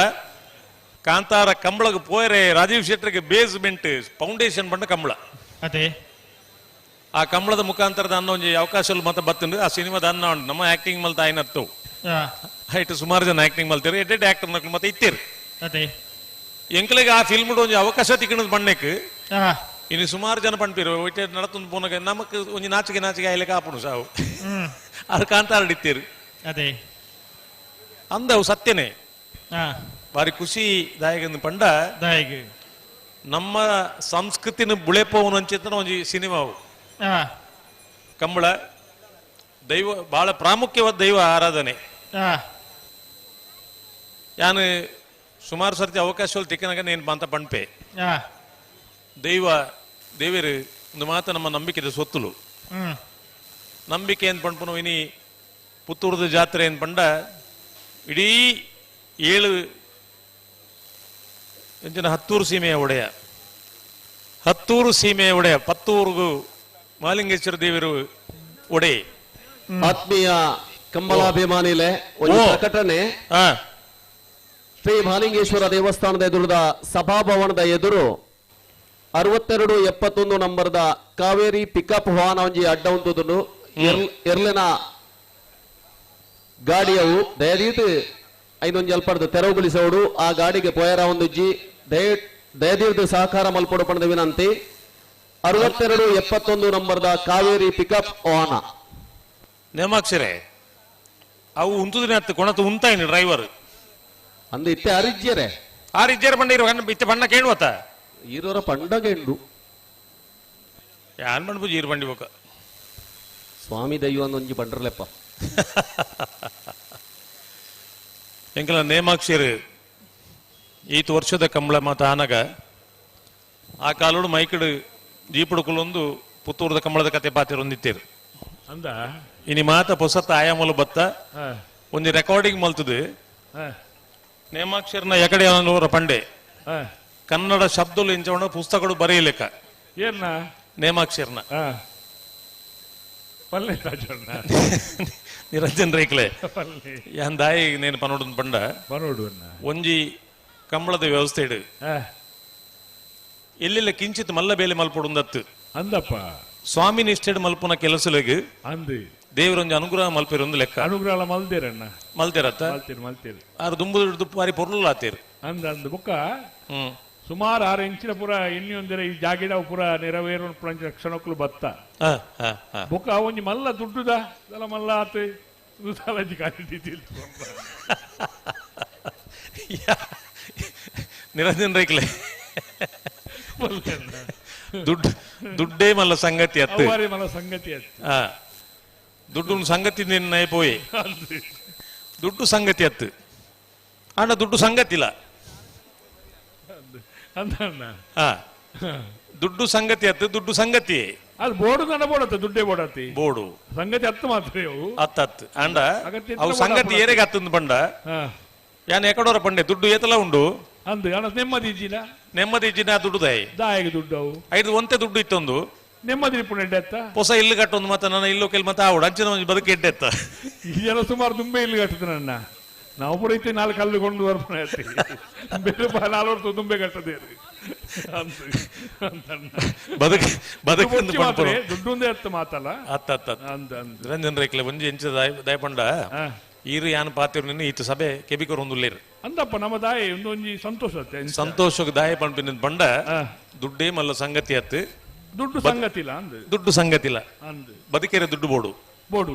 ಕಾಂತಾರ ಕಂಬಳಗೆ ಪೋಯರೆ ರಾಜೀವ್ ಶೆಟ್ಟರ್ಗೆ ಬೇಸ್ಮೆಂಟ್ ಫೌಂಡೇಶನ್ ಬಂಡ ಕಂಬಳ ಅದೇ ಆ ಕಂಬಳದ ಮುಖಾಂತರದ ಅನ್ನೋ ಒಂಜಿ ಅವಕಾಶ ಮತ್ತೆ ಬತ್ತಂಡು ಆ ಸಿನಿಮಾದ ಅನ್ನ ಉಂಟು ನಮ್ಮ ಆಕ್ಟಿಂಗ್ ಮಲ್ತ ಆಯ್ನತ್ತು ಹೈಟ್ ಸುಮಾರು ಜನ ಆಕ್ಟಿಂಗ್ ಮಲ್ತೀರಿ ಎಡ್ಡೆಡ್ ಆಕ್ಟರ್ ನಕ್ಲು ಮತ್ತೆ ಇತ್ತೀರಿ ಅದೇ ಎಂಕಲೆಗೆ ಆ ಫಿಲ್ಮ್ ಒಂಜಿ ಅವಕಾಶ ತಿಕ್ಕಣದ ಬಣ್ಣಕ್ಕೆ ಇನ್ನು ಸುಮಾರು ಜನ ಪಣ್ಪೀರು ಒಟ್ಟೆ ನಡತೊಂದು ಪೋನಗ ನಮಕ್ ಒಂಜಿ ನಾಚಿಕೆ ನಾಚಿಕೆ ಆಯ್ಲಿಕ್ಕೆ ಆಪುಣು ಸಾವು ಅದು ಕಾಂತಾರ ಇತ್ತೀರಿ ಅದೇ ಅಂದವು ಸತ್ಯನೇ ಬಾರಿ ಖುಷಿ ದಾಯಕ ಪಂಡ ದಾಯಕ ನಮ್ಮ ಸಂಸ್ಕೃತಿನ ಬುಳೆಪವನು ಅಂಚಿತನ ಒಂಜಿ ಸಿನಿಮಾವು ಕಂಬಳ ದೈವ ಬಹಳ ಪ್ರಾಮುಖ್ಯವಾದ ದೈವ ಆರಾಧನೆ. ಯಾನು ಸುಮಾರು ಸರ್ತಿ ಅವಕಾಶ ತಿಕ್ಕನಾಗ ನೇನು ಅಂತ ಪಂಪೆ ದೈವ ದೇವರು ಒಂದು ಮಾತ ನಮ್ಮ ನಂಬಿಕೆದ ಸೊತ್ತುಲು ನಂಬಿಕೆ ಏನ್ ಪಂಪನು ಇನಿ ಪುತ್ತೂರದ ಜಾತ್ರೆ ಏನ್ ಪಂಡ ಇಡೀ 7 ಜನ ಹತ್ತೂರು ಸೀಮೆಯ ಒಡೆಯ ಹತ್ತೂರು ಸೀಮೆಯ ಒಡೆಯ ಪತ್ತೂರುಗು ಮಾಲಿಂಗೇಶ್ವರ ದೇವರು ಒಡೆ. ಆತ್ಮೀಯ ಕಂಬಳಾಭಿಮಾನಿಲೆ ಒಂದು ಪ್ರಕಟಣೆ. ಶ್ರೀ ಮಾಲಿಂಗೇಶ್ವರ ದೇವಸ್ಥಾನದ ಎದುರದ ಸಭಾಭವನದ ಎದುರು 62 71 ನಂಬರ್ದ ಕಾವೇರಿ ಪಿಕಪ್ ವಾಹನ ಒಂಜಿ ಅಡ್ಡ ಉಂಟುದುಂಡು. ಎರ್ಲೆನ ಗಾಡಿಯವು ದಯದೀಟ್ ಐದೊಂಜಿ ಅಲ್ಪಡ್ದು ತೆರವುಗೊಳಿಸೋಡು ಆ ಗಾಡಿಗೆ ಪೋಯರ ಒಂದು ಜಿ ದಯದೀರ್ದು ಸಹಕಾರ ಮಲ್ಪೊಡು ಪಣದ ವಿನಂತಿ. 62 71 ನಂಬರ್ದ ಕಾವೇರಿ ಪಿಕಪ್ ವಾಹನ. ನೇಮಾಕ್ಷರೇ ಅವು ಉಂತುದಿನ ಹತ್ತು ಕೊಣತು ಉಂತಾಯಿನಿ ಡ್ರೈವರ್ ಅಂದ ಇತ್ತೆ ಅರಿಜ್ಯರೇ ಆರಿಜ್ಯರ ಬಂಡ ಇರುವ ಇತ್ತೆ ಬಣ್ಣ ಕೇಳುವತ್ತ ಈರೋರ ಪಂಡಗೆಂಡು ಯಾನ್ ಬಂಡ್ ಪೂಜೆ ಈರು ಬಂಡಿ ಬೋಕ ಸ್ವಾಮಿ ದೈವ ಒಂಜಿ ಬಂಡ್ರಲೆಪ್ಪ. ಎಂಕಲ ನೇಮಾಕ್ಷಿರು ಈತ ವರ್ಷದ ಕಂಬಳ ಮಾತ ಆನಗ ಆ ಕಾಲೋಡು ಮೈಕಡು ಜೀಪುಡು ಕುಲೊಂದು ಪುತ್ತೂರದ ಕಂಬಳದ ಕತೆ ಪಾತಿರೊಂದಿತ್ತೇರು ಅಂದ ಇನಿ ಮಾತ ಪೊಸತ್ತ ಆಯಾಮಲು ಬತ್ತ ಒಂದು ರೆಕಾರ್ಡಿಂಗ್ ಮಲ್ತದು ನೇಮಾಕ್ಷರನ ಎಕಡೆ ನೂರ ಪಂಡೆ ಕನ್ನಡ ಶಬ್ದಲು ಇಂಚವಣ ಪುಸ್ತಕಗಳು ಬರೆಯಲೆಕ್ಕ ಏನ ನೇಮಾಕ್ಷರನ ಪಲ್ಲೆ ರಾಜಣ್ಣ ನಿರಂಜನ್ ರೈಕ್ಲೆ ಯಾನ್ ದಾಯಿ ನೇನು ಪನೋಡು ಪಂಡ ಪನೋಡು ಒಂಜಿ ಕಂಬಳದ ವ್ಯವಸ್ಥೆ ಇಡು ಎಲ್ಲೆಲ್ಲ ಕಿಂಚಿತ್ ಮಲ್ಲ ಬೇಲೆ ಮಲ್ಪೊಡುಂದತ್ತು ಅಂದಪ್ಪ ಸ್ವಾಮಿ ನಿಷ್ಠೆಡ್ ಮಲ್ಪುನ ಕೆಲಸಲೆಗ್ ಅಂದು ದೇವರೊಂಜಿ ಅನುಗ್ರಹ ಮಲ್ಪಿರೊಂದು ಲೆಕ್ಕ ಅನುಗ್ರಹ ಮಲ್ದೇರಣ್ಣ ಮಲ್ತೇರತ್ತ ಮಲ್ತೀರಿ ಮಲ್ತೀರಿ ಆರು ದುಂಬು ಬಾರಿ ಪೊರ್ಲು ಆತೀರಿ ಅಂದ ಅಂದು ಬುಕ್ಕ ಸುಮಾರು 6 ಇಂಚಿನ ಪುರ ಇನ್ನೊಂದಿರ ಈ ಜಾಗಿಡ ಪುರ ನೆರವೇರು ಕ್ಷಣಕ್ಕೂ ಬತ್ತ ಬುಕ್ಕ ಒಂಜಿ ಮಲ್ಲ ದುಡ್ಡುದ ಮಲ್ಲ ಆತು ನಿರಂಜನ್ ರೈಕ್ಲೆ ದುಡ್ಡು ದುಡ್ಡೇ ಮಲ್ಲ ಸಂಗತಿ ಅತ್ತು ಮಲ್ಲ ಸಂಗತಿ ಅತ್ತು ದುಡ್ಡು ಸಂಗತಿ ನಿನ್ನ ಪೋಯೆ ದುಡ್ಡು ಸಂಗತಿ ಅತ್ತು ಅಣ್ಣ ದುಡ್ಡು ಸಂಗತಿ ಇಲ್ಲ ದುಡ್ಡು ಸಂಗತಿ ಅತ್ತು ದುಡ್ಡು ಸಂಗತಿ ಅದು ಬೋರ್ಡು ನನ್ನ ಬೋಡತ್ತ ದುಡ್ಡೇ ಬೋಡತ್ತಿ ಬೋರ್ಡು ಸಂಗತಿ ಹತ್ತು ಮಾತ್ರ ಹತ್ತು ಹತ್ತು ಅಂಡ ಅವು ಸಂಗತಿ ಏರೆಗೆ ಹತ್ತಂದು ಬಂಡ ಯಾನ್ ಎಕಡೋರ ಪಂಡೆ ದುಡ್ಡು ಏತಲ ಉಂಡು ಅಂದು ಅಣ್ಣ ನೆಮ್ಮದಿ ಇಜ್ಜಿನ ನೆಮ್ಮದಿ ಇಜ್ಜಿನ ದುಡ್ಡು ದಾಯಿ ದಾಯಿಗೆ ದುಡ್ಡು ಅವು ಐದು ಒಂತೆ ದುಡ್ಡು ಇತ್ತೊಂದು ನೆಮ್ಮದಿ ಪುಣ ಎಡ್ಡೆತ್ತ ಹೊಸ ಇಲ್ಲು ಕಟ್ಟೊಂದು ಮಾತ ನನ್ನ ಇಲ್ಲು ಕೆಲ್ ಮತ್ತೆ ಆವಡು ಅಂಚಿನ ಒಂಜಿ ಬದುಕು ಎಡ್ಡೆತ್ತ ಈ ಜನ ಸುಮಾರು ತುಂಬೆ ಇಲ್ಲು ಕಟ್ಟದ ನನ್ನ ನಾವು ಪೂರ ನಾಲ್ಕು ಕಲ್ಲು ಕೊಂಡು ಬರ್ಪಣ ಬೇರೆ ನಾಲ್ಕು ತುಂಬೆ ಕಟ್ಟದೆ ಬದುಕು ಬದುಕು ದುಡ್ಡು ಒಂದೇ ಅತ್ತ ಮಾತಲ್ಲ ಅತ್ತ ಅತ್ತ ನಿರಂಜನ್ ರೇಕ್ಲೆ ಒಂಜಿ ಎಂಚ ದಯಪಂಡ ಈರು ಯಾನ್ ಪಾತಿರು ನಿನ್ನ ಈತ ಸಭೆ ಕೆಬಿಕರು ಒಂದು ಉಲ್ಲೇರು ಅಂದಪ್ಪ ನಮ್ಮ ದಾಯಿ ಒಂದೊಂಜಿ ಸಂತೋಷ ಸಂತೋಷಕ್ಕೆ ದಾಯ ಪಂಪಿನ ಬಂಡ ದುಡ್ಡೇ ಮಲ್ಲ ಸಂಗತಿ ಅತ್ತು ದುಡ್ಡು ಸಂಗತಿ ಇಲ್ಲ ಅಂದು ದುಡ್ಡು ಸಂಗತಿ ಇಲ್ಲ ಅಂದು ಬದುಕೆರೆ ದುಡ್ಡು ಬೋಡು ಬೋಡು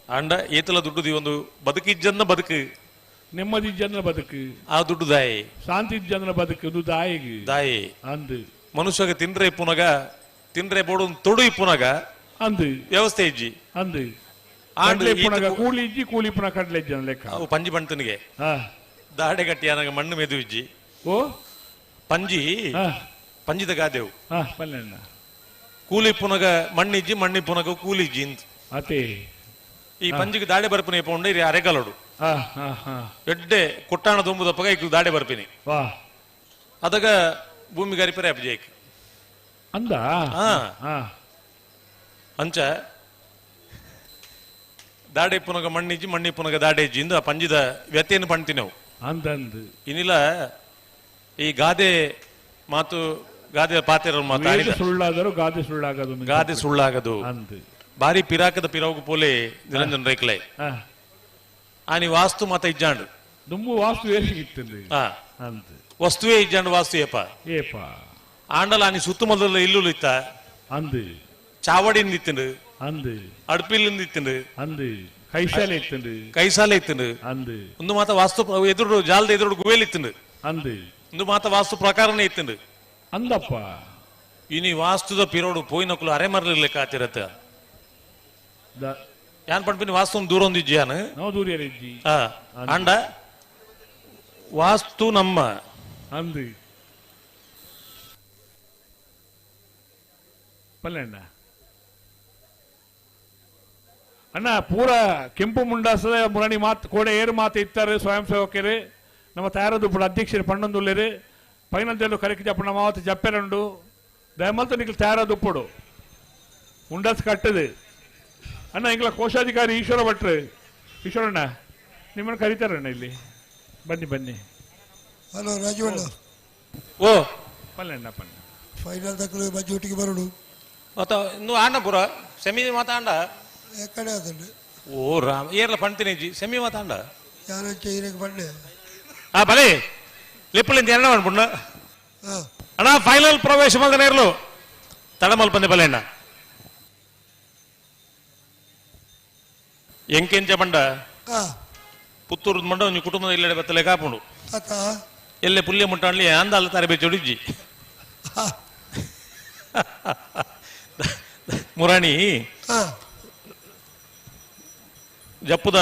ಅಂಡ ಏತಲ ದುಡ್ಡು the ಒಂದು ಬದುಕಿಜ್ಜನ್ನ ಬದುಕು ನೆಮ್ಮದಿ ಜನರ ಬದುಕು ಆ ದುಡ್ಡು ದಾಯಿ ಶಾಂತಿ ಜನರ ಬದುಕು ಅದು ದಾಯಿಗೆ ದಾಯಿ ಅಂದು ಮನುಷ್ಯಗೆ ತಿಂದ್ರೆ ಪುನಗ ತಿಂದ್ರೆ ಬೋಡು ತೊಡು ಇಪ್ಪುನಗ ಅಂದು ವ್ಯವಸ್ಥೆ ಇಜ್ಜಿ ಅಂದು ಕಡ್ಲೆ ಪುನಗ ಕೂಲಿ ಇಜ್ಜಿ ಕೂಲಿ ಪುನಃ ಕಡ್ಲೆ ಇಜ್ಜಿ ಲೆಕ್ಕ ಅವು ಪಂಜಿ ಬಂತನಿಗೆ ದಾಡೆ ಗಟ್ಟಿ ಅನಗ ಮಣ್ಣು ಮೆದು ಇಜ್ಜಿ ಓ ಪಂಜಿ ಪಂಜಿದ ಗಾದೆವು ಕೂಲಿ ಪುನಗ ಮಣ್ಣಿಜ್ಜಿ ಮಣ್ಣಿ ಪುನಗ ಕೂಲಿ ಇಜ್ಜಿ ಅಂತ ಅತೆ ಈ ಪಂಜಿಗೆ ದಾಡೆ ಬರ್ಪಿನಿ ಪೋಂಡ ಇರಿ ಅರೆಗಲೋಡು ಎಡ್ಡೆ ಕೊಟ್ಟಾಣ ದೊಂಬುದಪ್ಪಗ ಇಕ್ಕು ದಾಡೆ ಬರ್ಪಿನಿ ಅದಗ ಭೂಮಿ ಗರಿಪರೆ ಅಬ್ಜೇಕ್ ಅಂದ ಅಂಚ ದಾಡೆ ಪುನಗ ಮಣ್ಣಿಜ್ಜಿ ಮಣ್ಣಿ ಪುನಗ ದಾಡೆ ಇಜ್ಜಿ ಇಂದ ಪಂಜಿದ ವ್ಯಥೆಯನ್ನು ಪಣ್ತಿ ನಾವು ಅಂದಂದು ಇನ್ನಿಲ್ಲ ಈ ಗಾದೆ ಮಾತು ಗಾದೆ ಪಾತೆರ ಮಾತು ಸುಳ್ಳಾದರೂ ಗಾದೆ ಸುಳ್ಳಾಗದು ಗಾದೆ ಸುಳ್ಳಾಗದು ಬಾರಿ ಪಿರಾಕದ ಪಿರವು ಪೋಲೆ ನಿರಂಜನ್ ರೇಕ್ಲೆ ಆನಿ ವಾಸ್ತು ಮಾತ ಇಜ್ಜಾಂಡು ದುಂಬು ವಾಸ್ತು ಏರಿಗಿತ್ತು ವಸ್ತುವೇ ಇಜ್ಜಾಂಡು ವಾಸ್ತು ಏಪ ಏಪ ಆಂಡಲ ಆನಿ ಸುತ್ತಮೊದಲ ಇಲ್ಲುಲು ಇತ್ತ ಅಂದು ಚಾವಡಿಯಿಂದ ಇತ್ತಂಡು ಅಂದು ಅಡ್ಪಿಲ್ಲಿಂದ ಇತ್ತಂಡು ಅಂದು ಕೈಸಾಲೆ ಇತ್ತಂಡು ಕೈಸಾಲೆ ಇತ್ತಂಡು ಅಂದು ಒಂದು ಮಾತ ವಾಸ್ತು ಎದುರು ಜಾಲದ ಎದುರು ಗುವೇಲ್ ಇತ್ತಂಡು ಅಂದು ಒಂದು ಮಾತ ವಾಸ್ತು ಪ್ರಕಾರನೇ ಇತ್ತಂಡು ಅಂದಪ್ಪ ಇನಿ ವಾಸ್ತುದ ಪಿರೋಡು ಪೋಯಿನಕುಲು ಅರೆ ಮರಲಿಲ್ಲ ಕಾತಿರತ್ತ ಯಾನ್ ಪಂಪಿನಿ ವಾಸ್ತು ದೂರ ಒಂದಿಜ್ಜಿ ಯಾನ್ ನಾವು ದೂರ ಇಜ್ಜಿ ಅಂಡ ವಾಸ್ತು ನಮ್ಮ ಅಂದು ಪಲ್ಲೆಣ್ಣ ಅಣ್ಣ ಪೂರ ಕೆಂಪು ಮುಂಡಾಸದ ಮುರಣಿ ಮಾತು ಕೋಡೆ ಏರು ಮಾತು ಇತ್ತಾರೆ ಸ್ವಯಂ ಸೇವಕರು ನಮ್ಮ ತಯಾರದು ಪುಡ ಅಧ್ಯಕ್ಷರು ಪಣ್ಣೊಂದುಲ್ಲೇರು ಫೈನಲ್ ದೇಲು ಕರೆಕ್ಟ್ ಜಪ್ಪ ನಮ್ಮ ಮಾವತ್ತು ಜಪ್ಪೆರಂಡು ದಯಮಲ್ತ ನಿಖಲ್ ತಯಾರದುಪ್ಪುಡು ಮುಂಡಾಸ್ ಕಟ್ಟದು ಅಣ್ಣ ಇಂಗ್ಲ ಕೋಶಾಧಿಕಾರಿ ಈಶ್ವರ ಭಟ್ರು ಈಶ್ವರಣ್ಣ ನಿಮ್ಮನ್ನು ಕರೀತಾರಣ್ಣ ಇಲ್ಲಿ ಬನ್ನಿ ಬನ್ನಿ ಹಲೋ ರಾಜೀವಣ್ಣ ಓ ಪಲ್ಲೆಣ್ಣ ಪಣ್ಣ ಫೈನಲ್ ತಕ್ಕಲು ಬಜ್ಜಿ ಬರೋಡು ಮತ್ತ ಇನ್ನು ಆಂಡ ಪುರ ಸೆಮಿ ಮಾತಾಂಡ ಎಕ್ಕಡೆ ಆತಂಡು ಓ ರಾಮ್ ಏರ್ಲ ಪಣ್ತೀನಿ ಜಿ ಸೆಮಿ ಮಾತಾಂಡ ಯಾರಂಚ ಈರೆಗೆ ಪಂಡೆ ಆ ಬಲೆ ಲಿಪ್ಪಲಿಂದ ಎರಡ ಪುಣ್ಣ ಅಣ್ಣ ಫೈನಲ್ ಪ್ರವೇಶ ಮಲ್ದ ನೇರ್ಲು ತಡಮಲ್ ಪಂದೆ ಬಲೆ ಅಣ್ಣ ಎಂಕೆಂಚ ಬಂಡ ಪುತ್ತೂರು ಮಂಡ ಒಂಜಿ ಕುಟುಂಬದ ಇಲ್ಲಡೆ ಬತ್ತಲೆ ಕಾಪುಂಡು ಎಲ್ಲೆ ಪುಲ್ಯ ಮುಟ್ಟಾಣ್ಲಿ ಅಂದಾಲ ತಾರೆ ಬೆಚ್ಚೊಡಿಜ್ಜಿ ಮುರಾಣಿ ಜಪ್ಪುದ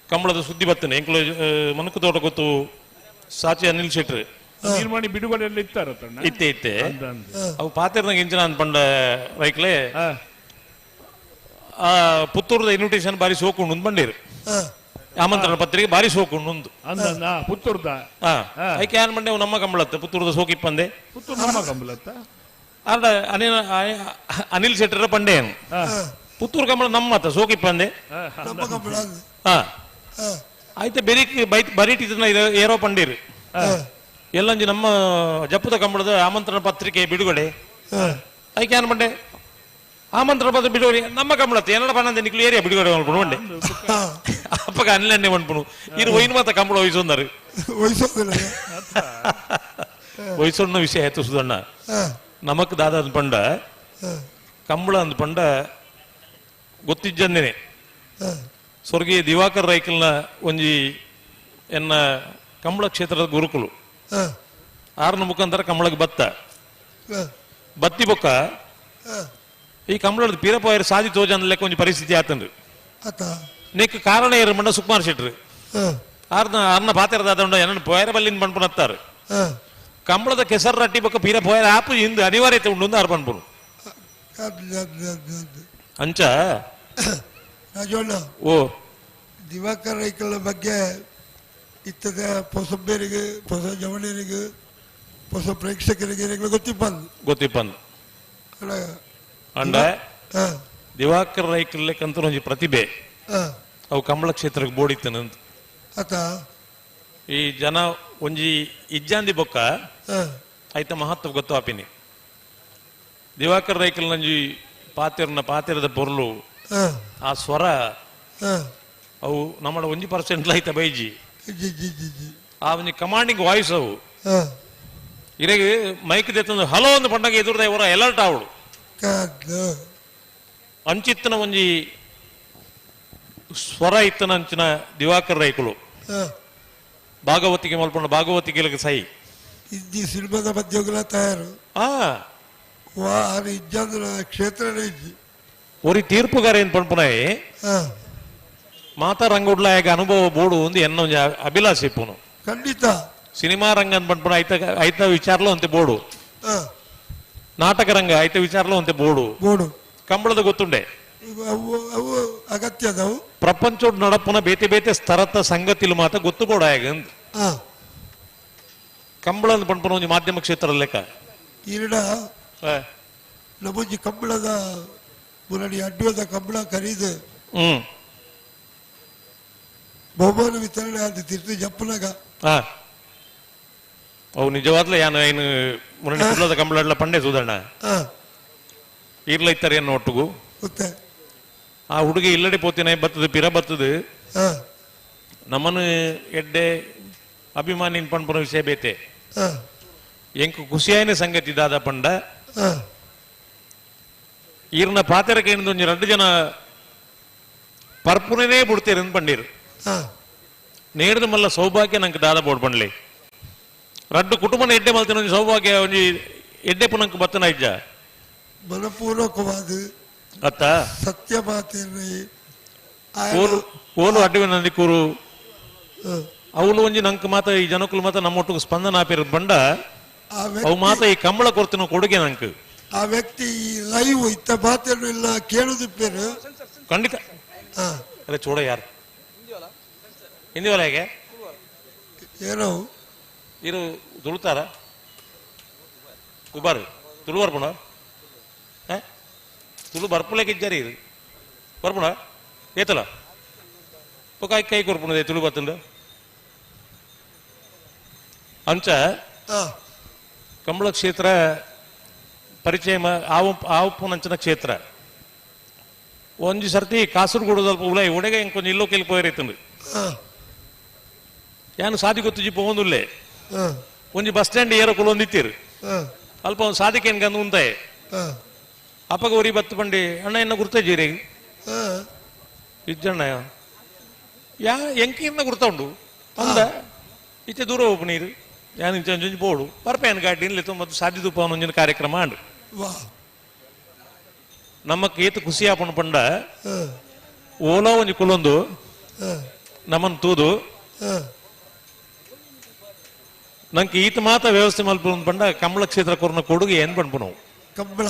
ಕಂಬಳದ ಸುದ್ದಿ ಬತ್ತನೆ ಎಂಕ್ಲು ಮನುಕು ತೋಟ ಗೊತ್ತು ಸಾಚಿ ಅನಿಲ್ ಶೆಟ್ರು ನಿರ್ಮಾಣಿ ಬಿಡುಗಡೆಯಲ್ಲಿ ಇತ್ತಾರ ಇತ್ತೆ ಇತ್ತೆ ಅವು ಪಾತಿರ್ನಾಗ ಇಂಚಿನ ಅನ್ಪಂಡ ರೈಕ್ಲೆ ಆ ಪುತ್ತೂರದ ಇನ್ವಿಟೇಷನ್ ಬಾರಿ ಸೋಕುಂಡು ಬಂಡೀರು ಆಮಂತ್ರಣ ಪತ್ರಿಕೆ ಬಾರಿ ಸೋಕುಂಡು ಪುತ್ತೂರ್ದ ಐಕೆ ಏನ್ ಮಂಡೆ ನಮ್ಮ ಕಂಬಳತ್ತ ಪುತ್ತೂರದ ಸೋಕಿಪ್ಪಂದೆ ಪುತ್ತೂರು ನಮ್ಮ ಕಂಬಳತ್ತ ಅರ್ಧ ಅನಿಲ್ ಅನಿಲ್ ಶೆಟ್ಟರ ಪಂಡೆ ಪುತ್ತೂರು ಕಂಬಳ ನಮ್ಮ ಸೋಕಿಪ್ಪಂದೆ ಆಯ್ತು ಬೆರಿಕ್ ಬರೀಟಿ ಏರೋ ಪಂಡೀರು ಎಲ್ಲಂಜಿ ನಮ್ಮ ಜಪ್ಪುದ ಕಂಬಳದ ಆಮಂತ್ರಣ ಪತ್ರಿಕೆ ಬಿಡುಗಡೆ ಐಕೆ ಏನ್ ಮಂಡೆ ಆಮಂತ್ರಣ ಪತ್ರ ಬಿಡುಗಡೆ ನಮ್ಮ ಕಂಬಳತ್ತೆ ಏನಡ ಪನ್ನಂದೆ ನಿಕ್ಲು ಏರಿಯಾ ಬಿಡುಗಡೆ ಮಾಡ್ಕೊಂಡು ಬಂಡೆ ಅಪ್ಪಗ ಅನಿಲನ್ನೇ ಮನ್ಪುನು ಇರು ಒಯ್ನು ಮಾತ ಕಂಬಳ ವಹಿಸೊಂದರು ವಹಿಸೊಣ್ಣ ವಿಷಯ ಆಯ್ತು ಸುಧಣ್ಣ ನಮಕ್ ದಾದ ಅಂದ್ ಪಂಡ ಕಂಬಳ ಅಂದ್ ಪಂಡ ಗೊತ್ತಿಜ್ಜಂದೇನೆ ಸ್ವರ್ಗೀಯ ದಿವಾಕರ್ ರೈಕಲ್ನ ಒಂಜಿ ಎನ್ನ ಕಂಬಳ ಕ್ಷೇತ್ರದ ಗುರುಕುಲು ಆರ್ನ ಮುಖಾಂತರ ಕಂಬಳಕ್ಕೆ ಬತ್ತ ಬತ್ತಿ ಬೊಕ್ಕ ಈ ಕಂಬಳದ ಪೀರಪ್ಪ ಸಾಧಿ ತೋಜನ್ ಲೆಕ್ಕ ಒಂಜಿ ಪರಿಸ್ಥಿತಿ ಆತಂಡ್ರಿ ನೆಕ್ ಕಾರಣ ಏರು ಮಂಡ ಸುಕುಮಾರ್ ಶೆಟ್ರು ಆರ್ನ ಆರ್ನ ಪಾತೆರದ ಉಂಡ ಎನ್ನ ಪೋಯರ ಬಲ್ಲಿನ ಪಣ್ಪುನತ್ತಾರೆ ಕಂಬಳದ ಕೆಸರು ರಟ್ಟಿ ಬೊಕ್ಕ ಪೀರ ಪೋಯರ ಆಪು ಇಂದು ಅನಿವಾರ್ಯತೆ ಉಂಡು ಆರ್ ಪಣ್ಪುನು ಅಂಚ ರಾಜಣ್ಣ ಓ ದಿವಾಕರ್ ರೈಕಲ್ನ ಬಗ್ಗೆ ಇತ್ತದ ಹೊಸಬೇರಿಗೆ ಹೊಸ ಜವಳಿಯರಿಗೆ ಹೊಸ ಪ್ರೇಕ್ಷಕರಿಗೆ ಗೊತ್ತಿಪ್ಪಂದು ಗೊತ್ತಿಪ್ಪಂದು ಅಂಡ ದಿವಾಕರ್ ರೈಕಲ್ಲೆಕ್ಕಂತ ಒಂಜಿ ಪ್ರತಿಭೆ ಅವು ಕಂಬಳ ಕ್ಷೇತ್ರಕ್ಕೆ ಬೋಡಿತ್ತನಂತ. ಈ ಜನ ಒಂಜಿ ಇಜ್ಜಾಂದಿ ಬೊಕ್ಕ ಐತ ಮಹತ್ವ ಗೊತ್ತು ಆಪಿನಿ. ದಿವಾಕರ್ ರೈಕಲ್ ನಂಜಿ ಪಾತಿರ್ನ ಪಾತಿರದ ಪೊರ್ಲು ಆ ಸ್ವರ ಅವು ನಮ್ಮ 1% ಐತ ಬೈಜಿ ಆ ಒಂಜಿ ಕಮಾಂಡಿಂಗ್ ವಾಯ್ಸ್ ಅವು ಇರೆಗೆ ಮೈಕ್ ದೆತ್ತಂದು ಹಲೋ ಒಂದು ಪಂಡಗ ಎದುರ್ದ ಇವರ ಅಲರ್ಟ್ ಆವಡು ಅಂಚಿತ್ತನ ಒಂಜಿ ಸ್ವರ ಇತ್ತನ ಅಂಚಿನ ದಿವಾಕರ್ ರೈಕುಲು ಭಾಗವತಿಗೆ ಮಲ್ಪಂಡ ಭಾಗವತಿಗೆ ಸೈ ಇದ್ದಿ ಸಿನಿಮಾದ ಮಧ್ಯಗಳ ತಯಾರು ಕ್ಷೇತ್ರ ಒರಿ ತೀರ್ಪುಗಾರ ಏನ್ ಪಣ್ಪುನಾಯಿ ಮಾತಾ ರಂಗುಡ್ಲಾಯಗ ಅನುಭವ ಬೋಡು ಒಂದು ಎನ್ನ ಒಂಜಿ ಅಭಿಲಾಷೆ ಇಪ್ಪುನು. ಖಂಡಿತ ಸಿನಿಮಾ ರಂಗ ಅಂತ ಪಣ್ಪುನ ಐತ ಐತ ವಿಚಾರಲ ಅಂತೆ ಬೋಡು, ನಾಟಕ ರಂಗ ಐತ ವಿಚಾರಲ ಅಂತೆ ಬೋಡು ಬೋಡು ಕಂಬಳದ ಗೊತ್ತುಂಡೆ ಅಗತ್ಯದವು ಪ್ರಪಂಚೋಡ್ ನಡಪುನ ಬೇತೆ ಬೇತೆ ಸ್ತರತ ಸಂಗತಿಲು ಮಾತ ಗೊತ್ತು ಬೋಡ ಆಗ ಕಂಬಳ ಅಂತ ಪಣ್ಪುನ ಒಂಜಿ ಮಾಧ್ಯಮ ಕ್ಷೇತ್ರ ಲೆಕ್ಕ ಈರಡ ನಮ್ಮೊಂಜಿ ಕಂಬಳದ ಮುರಳಿ ಅಡ್ಡದ ಕಂಬಳ ಖರೀದು ಬಹುಮಾನ ವಿತರಣೆ ಆದ ತಿರ್ತು ಜಪ್ಪನಾಗ ಅವು ನಿಜವಾದ್ಲೇ ಯಾನು ಏನು ಮುರಳಿ ಕುಡ್ಲದ ಕಂಬಳ ಪಂಡೆ ಸುಧಣ್ಣ ಇರ್ಲ ಇತ್ತಾರೆ ಅನ್ನೋ ಒಟ್ಟುಗು ಆ ಹುಡುಗಿ ಇಲ್ಲಡೆ ಪೋತಿನ ಬತ್ತದ ಪಿರ ಬತ್ತದ ನಮ್ಮನ್ನು ಎಡ್ಡೆ ಅಭಿಮಾನಿ ಪಣ್ಪುನ ವಿಷಯ ಬೇತೆ ಎಂಕು ಖುಷಿಯಾಯನ ಸಂಗತಿ ದಾದ ಪಂಡ ಈರ್ನ ಪಾತೆರಕ್ಕೆ ಒಂಜಿ 2 ಜನ ಪರ್ಪುನೇ ಬಿಡ್ತೀರ ಪಂಡೀರು ನೇರ್ದ ಮಲ್ಲ ಸೌಭಾಗ್ಯ ನಂಗೆ ದಾದ ಬೋಡ್ ಪಂಡ್ಲಿ ರಡ್ಡು ಕುಟುಂಬನ ಎಡ್ಡೆ ಮಲ್ತಿನ ಒಂಜಿ ಸೌಭಾಗ್ಯ ಒಂಜಿ ಎಡ್ಡೆ ಪುನಂಕ್ ಬತ್ತನ ಇಜ್ಜ ಮನಪೂರ್ವಕವಾದ ಅತ್ತ ಸತ್ಯ ಮಾತೇನೆ ಕೋಲು ಅಡ್ಡುವಿನ ನಂದಿ ಕೂರು ಅವಳು ಒಂಜಿ ನಂಕ್ ಮಾತ ಈ ಜನಕುಲು ಮಾತ ನಮ್ಮೊಟ್ಟಿಗೆ ಸ್ಪಂದನ ಆಪಿರ ಬಂಡ ಅವು ಮಾತ ಈ ಕಂಬಳ ಕೊಡ್ತಿನ ಕೊಡುಗೆ ನಂಕ್ ಆ ವ್ಯಕ್ತಿ ಲೈವ್ ಇತ್ತ ಮಾತೇನು ಇಲ್ಲ ಕೇಳುದಿಪ್ಪೇನು ಖಂಡಿತ ಅರೆ ಚೋಡ ಯಾರು ಹಿಂದಿವಲ್ಲ ಹೇಗೆ ಏನೋ ಇರು ತುಳುತಾರ ಕುಬಾರು ತುಳು ಬರ್ಪುಣ ತುಳು ಬರ್ಪುಲಕ್ಕೆ ಇಜ್ಜಾರಿ ಇದು ಬರ್ಪುಣ ಏತಲ ಕಾಯಿ ಕೈ ಕೊರ್ಪುಣದೆ ತುಳು ಬತ್ತಂಡ ಅಂಚ ಕಂಬಳ ಕ್ಷೇತ್ರ ಪರಿಚಯ ಆವು ಆವುಪುನಂಚಿನ ಕ್ಷೇತ್ರ ಒಂಜಿ ಸರ್ತಿ ಕಾಸರಗೋಡು ಉಲೈ ಒಡೆಗೆ ಇಂಕೊಂಜಿ ಇಲ್ಲೋ ಕೆಲ್ ಪೋಯರಿತ್ತಂದು ಯಾನು ಸಾದಿ ಗೊತ್ತುಜಿ ಪೋವೊಂದುಲ್ಲೆ ಒಂಜಿ ಬಸ್ ಸ್ಟ್ಯಾಂಡ್ ಏರೋ ಕುಲೊಂದಿತ್ತೀರು ಅಲ್ಪ ಒಂದು ಸಾದಿಕೆ ಗಂದು ಉಂತಾಯ ಅಪ್ಪಗ ಒರಿ ಬತ್ತು ಬಂಡಿ ಅಣ್ಣ ಎನ್ನ ಗುರ್ತಜೀರಿ ಇಜ್ಜಣ್ಣ ಯಾ ಎಂಕಿನ್ನ ಗುರ್ತ ಉಂಡು ಅಂದ ಇತ್ತೆ ದೂರ ಹೋಗು ನೀರು ಯಾನ್ ಇಂಚ ಒಂಜಿ ಬೋಡು ಪರ್ಪೇನ್ ಗಾಡಿ ಇನ್ಲೆ ಮತ್ತು ಸಾದಿ ತುಪ್ಪ ಒಂಜಿನ ಕಾರ್ಯಕ್ರಮ ಅಂಡು ನಮ್ಮ ಏತು ಖುಷಿ ಆಪಣ ಪಂಡ ಓಲೋ ಒಂಜಿ ಕುಲೊಂದು ನಮ್ಮನ್ನು ತೂದು ನಂಗೆ ಈತ ಮಾತ ವ್ಯವಸ್ಥೆ ಮಲ್ಪ ಪಂಡ ಕಂಬಳ ಕ್ಷೇತ್ರ ಕೊರ್ನ ಕೊಡುಗೆ ಏನ್ ಪಣ್ಪು ನಾವು ಕಂಬಳ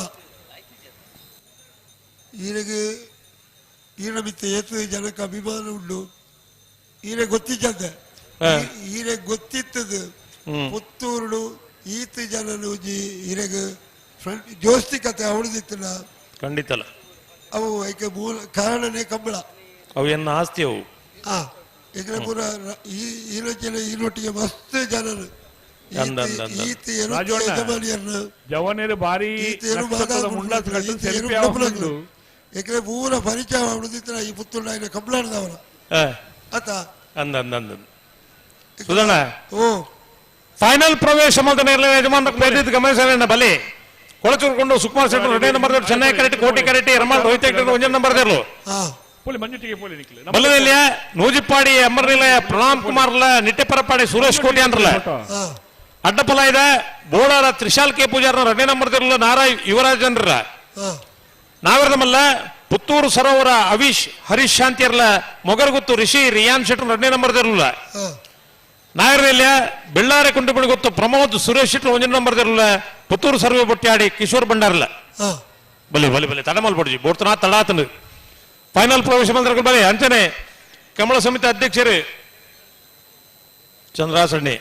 ಈರೆಗೆ ಈರ ಮಿತ್ತ ಏತು ಜನಕ್ಕೆ ಅಭಿಮಾನ ಉಂಡು ಈರೆ ಗೊತ್ತಿದ್ದಂತೆ ಈರೆ ಗೊತ್ತಿತ್ತದು ಪುತ್ತೂರುಡು ಈತ ಜನನು ಈರೆಗೆ ಫ್ರೆಂಡ್ ಜೋಸ್ತಿ ಕತೆ ಅವಳದಿತ್ತಲ್ಲ ಖಂಡಿತಲ್ಲ ಅವು ಐಕೆ ಮೂಲ ಕಾರಣನೇ ಕಂಬಳ ಅವು ಎನ್ನ ಆಸ್ತಿ ಅವು ಏಕೆಂದ್ರೆ ಪೂರ ಈ ಈರೊಟ್ಟಿಗೆ ಈರೊಟ್ಟಿಗೆ ಮಸ್ತ್ ಜನರು ಜವನೇರು ಭಾರಿ ಏಕೆಂದ್ರೆ ಪೂರ ಪರಿಚಯ ಅವಳದಿತ್ತ ಈ ಪುತ್ತೂರು ಕಂಬಳದವರ ಆತ ಅಂದ ಅಂದ ಅಂದ ಸುಧಣ್ಣ ಫೈನಲ್ ಪ್ರವೇಶ ಮೊದಲ ಯಜಮಾನ ಗಮನಿಸೋಣ ಬಲಿ ಕೊಳಚೂರ್ಕೊಂಡು ಸುಕುಮಾರ್ ಶೆಟ್ಟರು ಎರಡನೇ ನಂಬರ್ ಚೆನ್ನೈ ಕರೆಟಿ ಕೋಟಿ ಕರೆಟಿ ರಮಾಲ್ ರೋಹಿತ್ ಹೆಗ್ಡೆ ಒಂದೇ ನಂಬರ್ ದೇರ್ಲು ಬಲ್ಲದಲ್ಲಿಯ ನೂಜಿಪ್ಪಾಡಿ ಅಮರ್ನಿಲಯ ಪ್ರಣಾಮ್ ಕುಮಾರ್ ನಿಟ್ಟೆಪರಪಾಡಿ ಸುರೇಶ್ ಕೋಟಿ ಅಂದ್ರಲ್ಲ ಅಡ್ಡಪಲ ಇದೆ ಬೋಳಾರ ತ್ರಿಶಾಲ್ ಕೆ ಪೂಜಾರ್ನ ಎರಡನೇ ನಂಬರ್ ದೇರ್ಲು ನಾರಾ ಯುವರಾಜ್ ಅಂದ್ರ ನಾವಿರದಮಲ್ಲ ಪುತ್ತೂರು ಸರೋವರ ಅವಿಶ್ ಹರೀಶ್ ಶಾಂತಿಯರ್ಲ ಮೊಗರ್ಗುತ್ತು ರಿಷಿ ರಿಯಾನ್ ಶೆಟ್ಟರ್ ಎರಡನೇ ನಂಬರ್ ದೇರ್ಲ ನಾಗರನೆಲ್ಲ ಬೆಳ್ಳಾರೆ ಕುಂಟುಪಣಿ ಗೊತ್ತು ಪ್ರಮೋದ್ ಸುರೇಶ್ ಶೆಟ್ಟರ್ ಒಂದನೇ ನಂಬರ್ ದೇರ್ಲ ಪುತ್ತೂರು ಸರ್ವೆ ಬೊಟ್ಟಾಡಿ ಕಿಶೋರ್ ಭಂಡಾರ್ಲ ಬಲಿ ಬಲಿ ಬಲಿ ತಡಮಲ್ ಬಡ್ಜಿ ಬೋಡ್ತನಾ ತಡಾತನು ಫೈನಲ್ ಪ್ರವೇಶ ಬಂದ್ರೆ ಬಲಿ ಅಂಚನೆ ಕಮಲ ಸಮಿತಿ ಅಧ್ಯಕ್ಷರು ಚಂದ್ರಾಸಣ್ಣಿ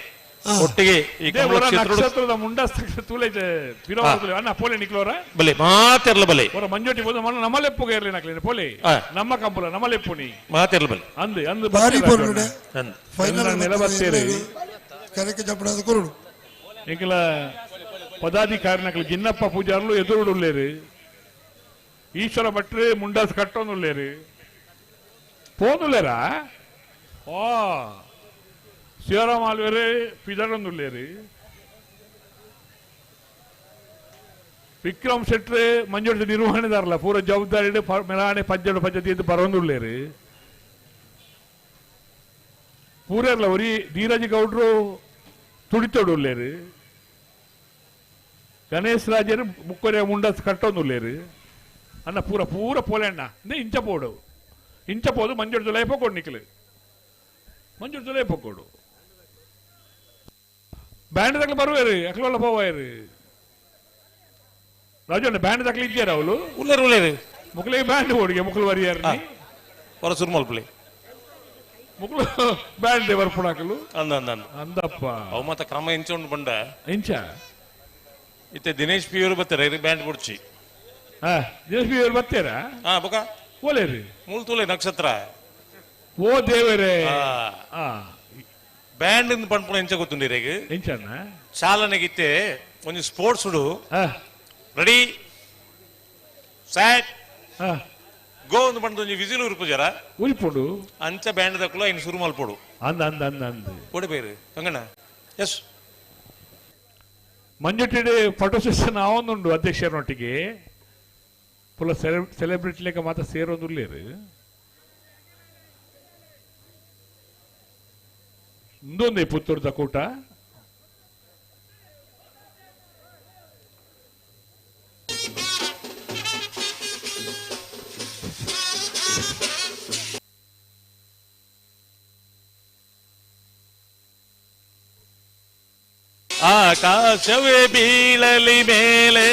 ಒಟ್ಟಿಗೆ ಈ ಕಂಬಳ ಕ್ಷೇತ್ರ ನಕ್ಷತ್ರದ ಮುಂಡಾಸ್ ತೂಲೆ ಪಿರವ ಅಣ್ಣ ಪೋಲೆ ನಿಕ್ಲೋರ ಬಲೆ ಮಾತೆರ್ಲ ಬಲೆ ಹೊರ ಮಂಜೋಟಿ ಹೋದ ಮನ ನಮ್ಮಲೆಪ್ಪುಗೆ ಇರಲಿ ನಕ್ಲೇನೆ ಪೋಲೆ ನಮ್ಮ ಕಂಬಳ ನಮ್ಮಲೆಪ್ಪು ನೀ ಮಾತೆರ್ಲ ಬಲೆ ಅಂದು ಅಂದು ಬಾರಿ ಪೊರ್ಲುಡೆ ಅಂದು ಫೈನಲ್ ನೆಲ ಬತ್ತೇರಿ ಕರೆಕ್ ಜಪ್ಪಡಾದ ಕೊರಡು ಎಂಕಲ ಪದಾಧಿಕಾರಿ ಗಿನ್ನಪ್ಪ ಪೂಜಾರ್ಲು ಎದುರುಡುಲ್ಲೇರು ಈಶ್ವರ ಭಟ್ರು ಮುಂಡಾಸ್ ಕಟ್ಟೊಂದುಲ್ಲೇರು ಪೋನುಲ್ಲೇರಾ ಓ ಶಿವರಾಮ ಆಲ್ವೇರು ಪಿದಡೊಂದುಲ್ಲೇರು ವಿಕ್ರಮ್ ಶೆಟ್ರು ಮಂಜೋಡಿ ನಿರ್ವಹಣೆದಾರಲ್ಲ ಪೂರ ಜವಾಬ್ದಾರಿ ಮೆಲಾಣೆ ಪಜ್ಜಡು ಪದ್ಧತಿ ಬರೋಂದುಲ್ಲೇರು ಪೂರೆರ್ಲ ಒರಿ ಧೀರಜ್ ಗೌಡ್ರು ತುಡಿತೊಡುಲ್ಲೇರು ಗಣೇಶ್ ರಾಜರು ಮುಕ್ಕೊರೆ ಮುಂಡಸ್ ಕಟ್ಟೊಂದುಲ್ಲೇರು ಅನ್ನ ಪೂರ ಪೂರ ಪೋಲೆಣ್ಣ ಇಂದ ಇಂಚ ಪೋಡು ಇಂಚ ಪೋದು ಮಂಜೋಡಿ ತುಲೈ ಪೋಕೊಡು ನಿಕ್ಲು ಮಂಜೋಡಿ ತುಲೈ ಪೋಕೊಡು ಬ್ಯಾಂಡ್ ತಕ್ಲು ಬರುವೇರು ಅಕ್ಲೋಲ್ಲ ಪೋವಾಯರು ರಾಜು ಅಣ್ಣ ಬ್ಯಾಂಡ್ ತಕ್ಲು ಇದ್ದಾರ ಅವಳು ಉಲ್ಲೇರು ಉಲ್ಲೇರು ಮುಕ್ಲೆ ಬ್ಯಾಂಡ್ ಓಡಿಗೆ ಮುಕ್ಲು ವರಿಯಾರು ಹೊರ ಸುರ್ಮಲ್ಪುಲೆ ಮುಕ್ಲು ಬ್ಯಾಂಡ್ ಬರ್ಪುಣಾಕಲು ಅಂದ ಅಂದ ಅಂದ ಅಂದಪ್ಪ ಅವು ಮತ್ತ ಕ್ರಮ ಇಂಚ ಉಂಡು ಬಂಡ ಇಂಚ ಇತ್ತೆ ದಿನೇಶ್ ಪಿ ಅವರು ಬರ್ತಾರೆ ಬ್ಯಾಂಡ್ ಬುಡ್ಚಿ ದಿನೇಶ್ ಪಿ ಅವರು ಬರ್ತೀರಾ ಹಾ ಬೊಕ ಓಲೇರಿ ಮೂಲ್ತೂಲೆ ನಕ್ಷತ್ರ ಓ ದೇವರೇ ಬ್ಯಾಂಡ್ ಇಂದ ಪಂಪುಣ ಎಂಚ ಗೊತ್ತುಂಡಿ ರೇಗ್ ಎಂಚಣ್ಣ ಚಾಲನೆಗಿತ್ತೆ ಒಂಜಿ ಸ್ಪೋರ್ಟ್ಸ್ ಉಡು ರೆಡಿ ಸ್ಯಾಟ್ ಗೋ ಒಂದು ಬಂದು ಒಂಜಿ ವಿಸಿಲ್ ಉರುಪುಜಾರ ಉರಿಪುಡು ಅಂಚ ಬ್ಯಾಂಡ್ ದಕ್ಕಲು ಐನ್ ಸುರು ಮಲ್ಪೊಡು ಅಂದ ಅಂದ ಅಂದ ಅಂದ ಕೊಡಿ ಬೇರೆ ಕಂಗಣ್ಣ ಎಸ್ ಮಂಜುಟಿಡೆ ಫೋಟೋ ಸೆಷನ್ ಆವೊಂದುಂಡು ಅಧ್ಯಕ್ಷರೊಟ್ಟಿಗೆ ಪುಲ್ಲ ಸೆಲೆಬ್ರಿಟಿ ಲೆಕ್ಕ ಮಾತ್ರ ಸೇರೋದುಲ್ಲೇರು ಇಂದೊಂದೇ ಪುತ್ತೂರ್ದ ಕೂಟ ಆಕಾಶವೇ ಬೀಳಲಿ ಮೇಲೆ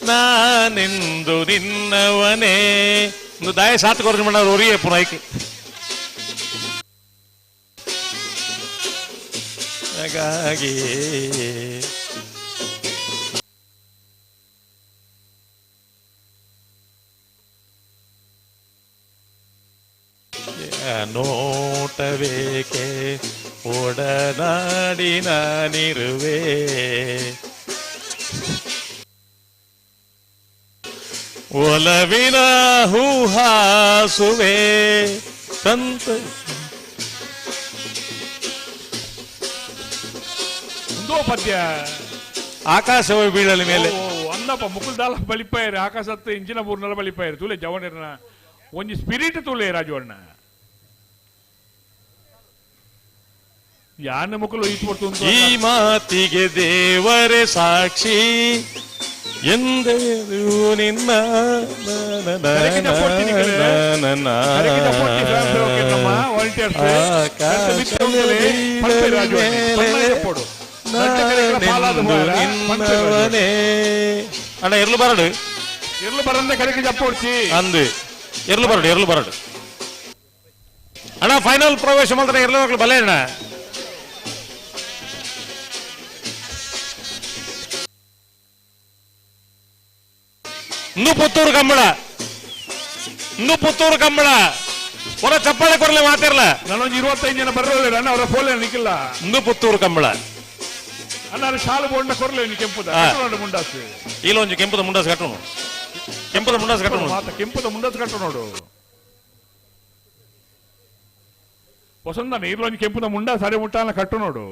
ನಾನೆಂದು ನಿನ್ನವನೇ ಒಂದು ದಾಯ ಸಾತ್ ಕೊರಜ ಮಣ್ಣವ್ರು ಒರಿಯೇ ಪುನಃ ಹಾಗಾಗಿ ನೋಟಬೇಕೆ ಒಡನಾಡಿ ನಾನಿರುವೆ ಒಲವಿನ ಹೂಹಾಸುವೆ ಸಂತ ಒಂದೋ ಪದ್ಯ ಆಕಾಶವೇ ಬೀಳಲಿ ಮೇಲೆ ಓ, ಅಂದಪ್ಪ ಮುಕುಲ್ದಾಲ ಬಲಿಪಾಯರು ಆಕಾಶತ್ತು ಇಂಚಿನ ಬೂರ್ನಲ ಬಲಿಪಾಯರು ತೂಲೆ ಜವನಿರ್ನ ಒಂಜಿ ಸ್ಪಿರಿಟ್ ತೂಲೆ ರಾಜು ಅಣ್ಣ ಯಾನ ಮುಕುಲು ಈತ್ ಪೊರ್ತು ಈ ಮಾತಿಗೆ ದೇವರೇ ಸಾಕ್ಷಿ ಎಂದೇನು ನಿನ್ನ ನಿನ್ನವನೇ ಅಣ್ಣ ಎರ್ಲು ಬರಡು ಎರ್ಲು ಬರಂದೆ ಕಡೆಗೆ ಜಪ್ಪೋಡ್ಚಿ ಅಂದು ಎರ್ಲು ಬರಡು ಎರ್ಲು ಬರಡು ಅಣ್ಣ ಫೈನಲ್ ಪ್ರವೇಶ ಮಾತ್ರ ಎರ್ಲು ಮಕ್ಕಳು ಬಲೆ ಅಣ್ಣ ಇನ್ನು ಪುತ್ತೂರು ಕಂಬಳ ಇನ್ನು ಪುತ್ತೂರು ಕಂಬಳ ಹೊರ ಚಪ್ಪಾಳೆ ಕೊರ್ಲೆ ಮಾತಿರ್ಲ ನಾನೊಂದು 25 ಜನ ಬರೋಲ್ಲ ಅಣ್ಣ ಅವರ ಫೋನ್ ನಿಕ್ಕಿಲ್ಲ ಇನ್ನು ಪುತ್ತೂರು ಕಂಬಳ ಅಣ್ಣ ಅವ್ರ ಶಾಲು ಬೋಂಡ ಕೊರ್ಲೆ ನೀ ಕೆಂಪುದ ಮುಂಡಾಸು ಇಲ್ಲ ಒಂಜಿ ಕೆಂಪುದ ಮುಂಡಾಸು ಕಟ್ಟೋಣ ಕೆಂಪುದ ಮುಂಡಾಸು ಕಟ್ಟೋಣ ಮಾತ ಕೆಂಪುದ ಮುಂಡಾಸು ಕಟ್ಟು ನೋಡು ವಸಂತ ನೀರ್ಲೊಂಜಿ ಕೆಂಪುದ ಮುಂಡಾಸು ಅರೆ ಮುಟ್ಟಾನ ಕಟ್ಟು ನೋಡು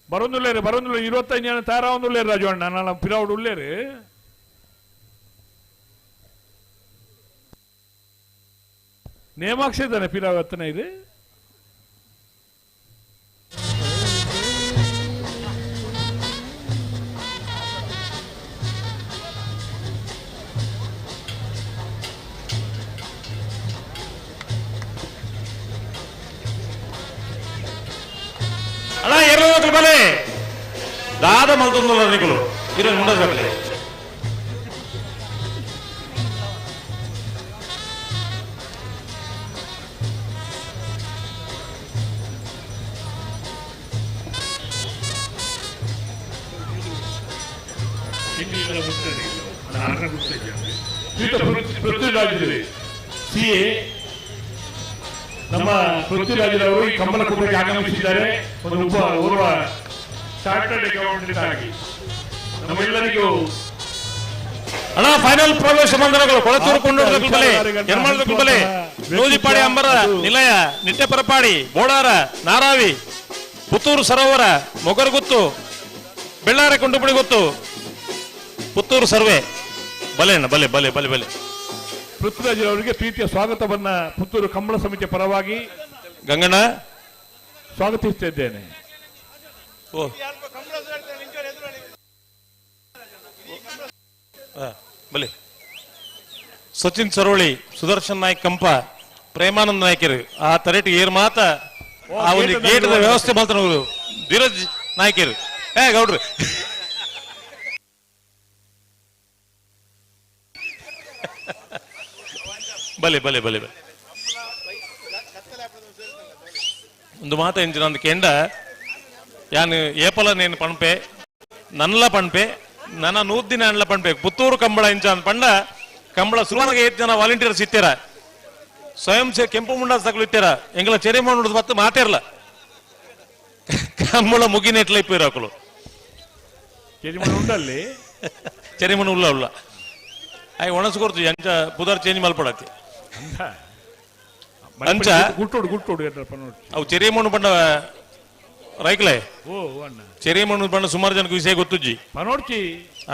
ಬರೋದುಲ್ಲೇರು ಬರೋದುಲ್ಲ 25 ಜನ ತಯಾರಾವೊಂದುಲ್ಲೇರು ರಾಜು ಅಣ್ಣ ನಾನು ಪಿರಾವುಡು ಉಳ್ಳೇರು ನೇಮಾಕ್ಷ ಇದ್ದಾನೆ ಪಿರಾವ್ ಹತ್ತನ ಇದು ಅಣ್ಣ ಎರಡು ಮಕ್ಕಳು ಬಲೆ ದಾದ ಮಲ್ತೊಂದಲ್ಲ ನಿಕುಲು ಇರೋ ಮುಂಡಾಸು ಕಟ್ಟಲೆ ಪೃಥ್ವಿರಾಜ್ ಸಿ ಎ ನಮ್ಮ ಪೃಥ್ವಿರಾಜರವರು ಈ ಕಂಬಳ ಕೂಟಕ್ಕೆ ಆಗಮಿಸಿದ್ದಾರೆ. ಒಂದು ಒಬ್ಬ ಓರ್ವ ಚಾರ್ಟರ್ಡ್ ಅಕೌಂಟೆಂಟ್ ಆಗಿ ನಮ್ಮೆಲ್ಲರಿಗೂ ಅಣ್ಣ ಫೈನಲ್ ಪ್ರವೇಶ ಮಂದಿರಗಳು ಕೊಳಚೂರು ಕೊಂಡೂರು ಬಲೆ ಎರ್ಮಾಳದ ಬಲೆ ನೂಜಿಪಾಡಿ ಅಂಬರ ನಿಲಯ ನಿಟ್ಟೆಪರಪಾಡಿ ಬೋಳಾರ ನಾರಾವಿ ಪುತ್ತೂರು ಸರೋವರ ಮೊಗರಗುತ್ತು ಬೆಳ್ಳಾರೆ ಕೊಂಡುಪುಡಿ ಗೊತ್ತು ಪುತ್ತೂರು ಸರ್ವೆ ಬಲೆ ಅಣ್ಣ ಬಲೆ ಬಲೆ ಬಲೆ ಬಲೆ. ಪೃಥ್ವಿರಾಜ್ ಅವರಿಗೆ ಪ್ರೀತಿಯ ಸ್ವಾಗತವನ್ನ ಪುತ್ತೂರು ಕಂಬಳ ಸಮಿತಿಯ ಪರವಾಗಿ ಗಂಗಣ್ಣ ಸ್ವಾಗತಿಸುತ್ತಿದ್ದೇನೆ. ಓ ಬಲೆ ಸಚಿನ್ ಸರೋಳಿ ಸುದರ್ಶನ್ ನಾಯ್ಕ್ ಕಂಪ ಪ್ರೇಮಾನಂದ್ ನಾಯ್ಕರು ಆ ತರೇಟ್ ಏರ್ ಮಾತ ಆ ಒಂದು ಗೇಟ್ ವ್ಯವಸ್ಥೆ ಮಾಡ್ತಾನೆ ಧೀರಜ್ ನಾಯ್ಕರು ಏ ಗೌಡ್ರು ಬಲೆ ಬಲೆ ಬಲೆ ಬಲೆ. ಒಂದು ಮಾತ ಎಂಜಿನ ಒಂದು ಕೆಂಡ ಯಾನು ಏಪಲ ನೇನು ಪಣಪೆ ನನ್ಲ ಪಣಪೆ ನನ್ನ ನೂರ್ ದಿನ ಅನ್ಲ ಪಣಪೆ ಪುತ್ತೂರು ಕಂಬಳ ಇಂಚ ಅಂತ ಪಂಡ ಕಂಬಳ ಸುಮಾರು 8 ಜನ ವಾಲಂಟಿಯರ್ಸ್ ಇತ್ತೀರ ಸ್ವಯಂ ಸೇ ಕೆಂಪು ಮುಂಡ ತಗಲು ಇತ್ತೀರ ಎಂಗಳ ಚೆರಿ ಮಾಡೋದು ಬತ್ತು ಮಾತೇರ್ಲ ಕಂಬಳ ಮುಗಿನೆಟ್ಲ ಇಪ್ಪಿರಾಕಲು ಉಂಡಲ್ಲಿ ಚೆರಿಮಣ್ಣು ಉಲ್ಲ ಉಲ್ಲ ಆಯ್ ಒಣಸು ಕೊಡ್ತು ಅಂಚ ಪುದರ್ ಚೇಂಜ್ ಮಲ್ಪಡತಿ ಅಂಚ ಗುಟ್ಟೋಡು ಗುಟ್ಟೋಡು ಅವು ಚೆರಿಮಣ್ಣು ಪಂಡ ರೈಕ್ಲೆ ಓ ಅಣ್ಣ ಚೆರಿಮಣ್ಣು ಪಂಡ ಸುಮಾರು ಜನಕ್ಕೆ ವಿಷಯ ಗೊತ್ತುಜ್ಜಿ ಪನೋಡ್ಚಿ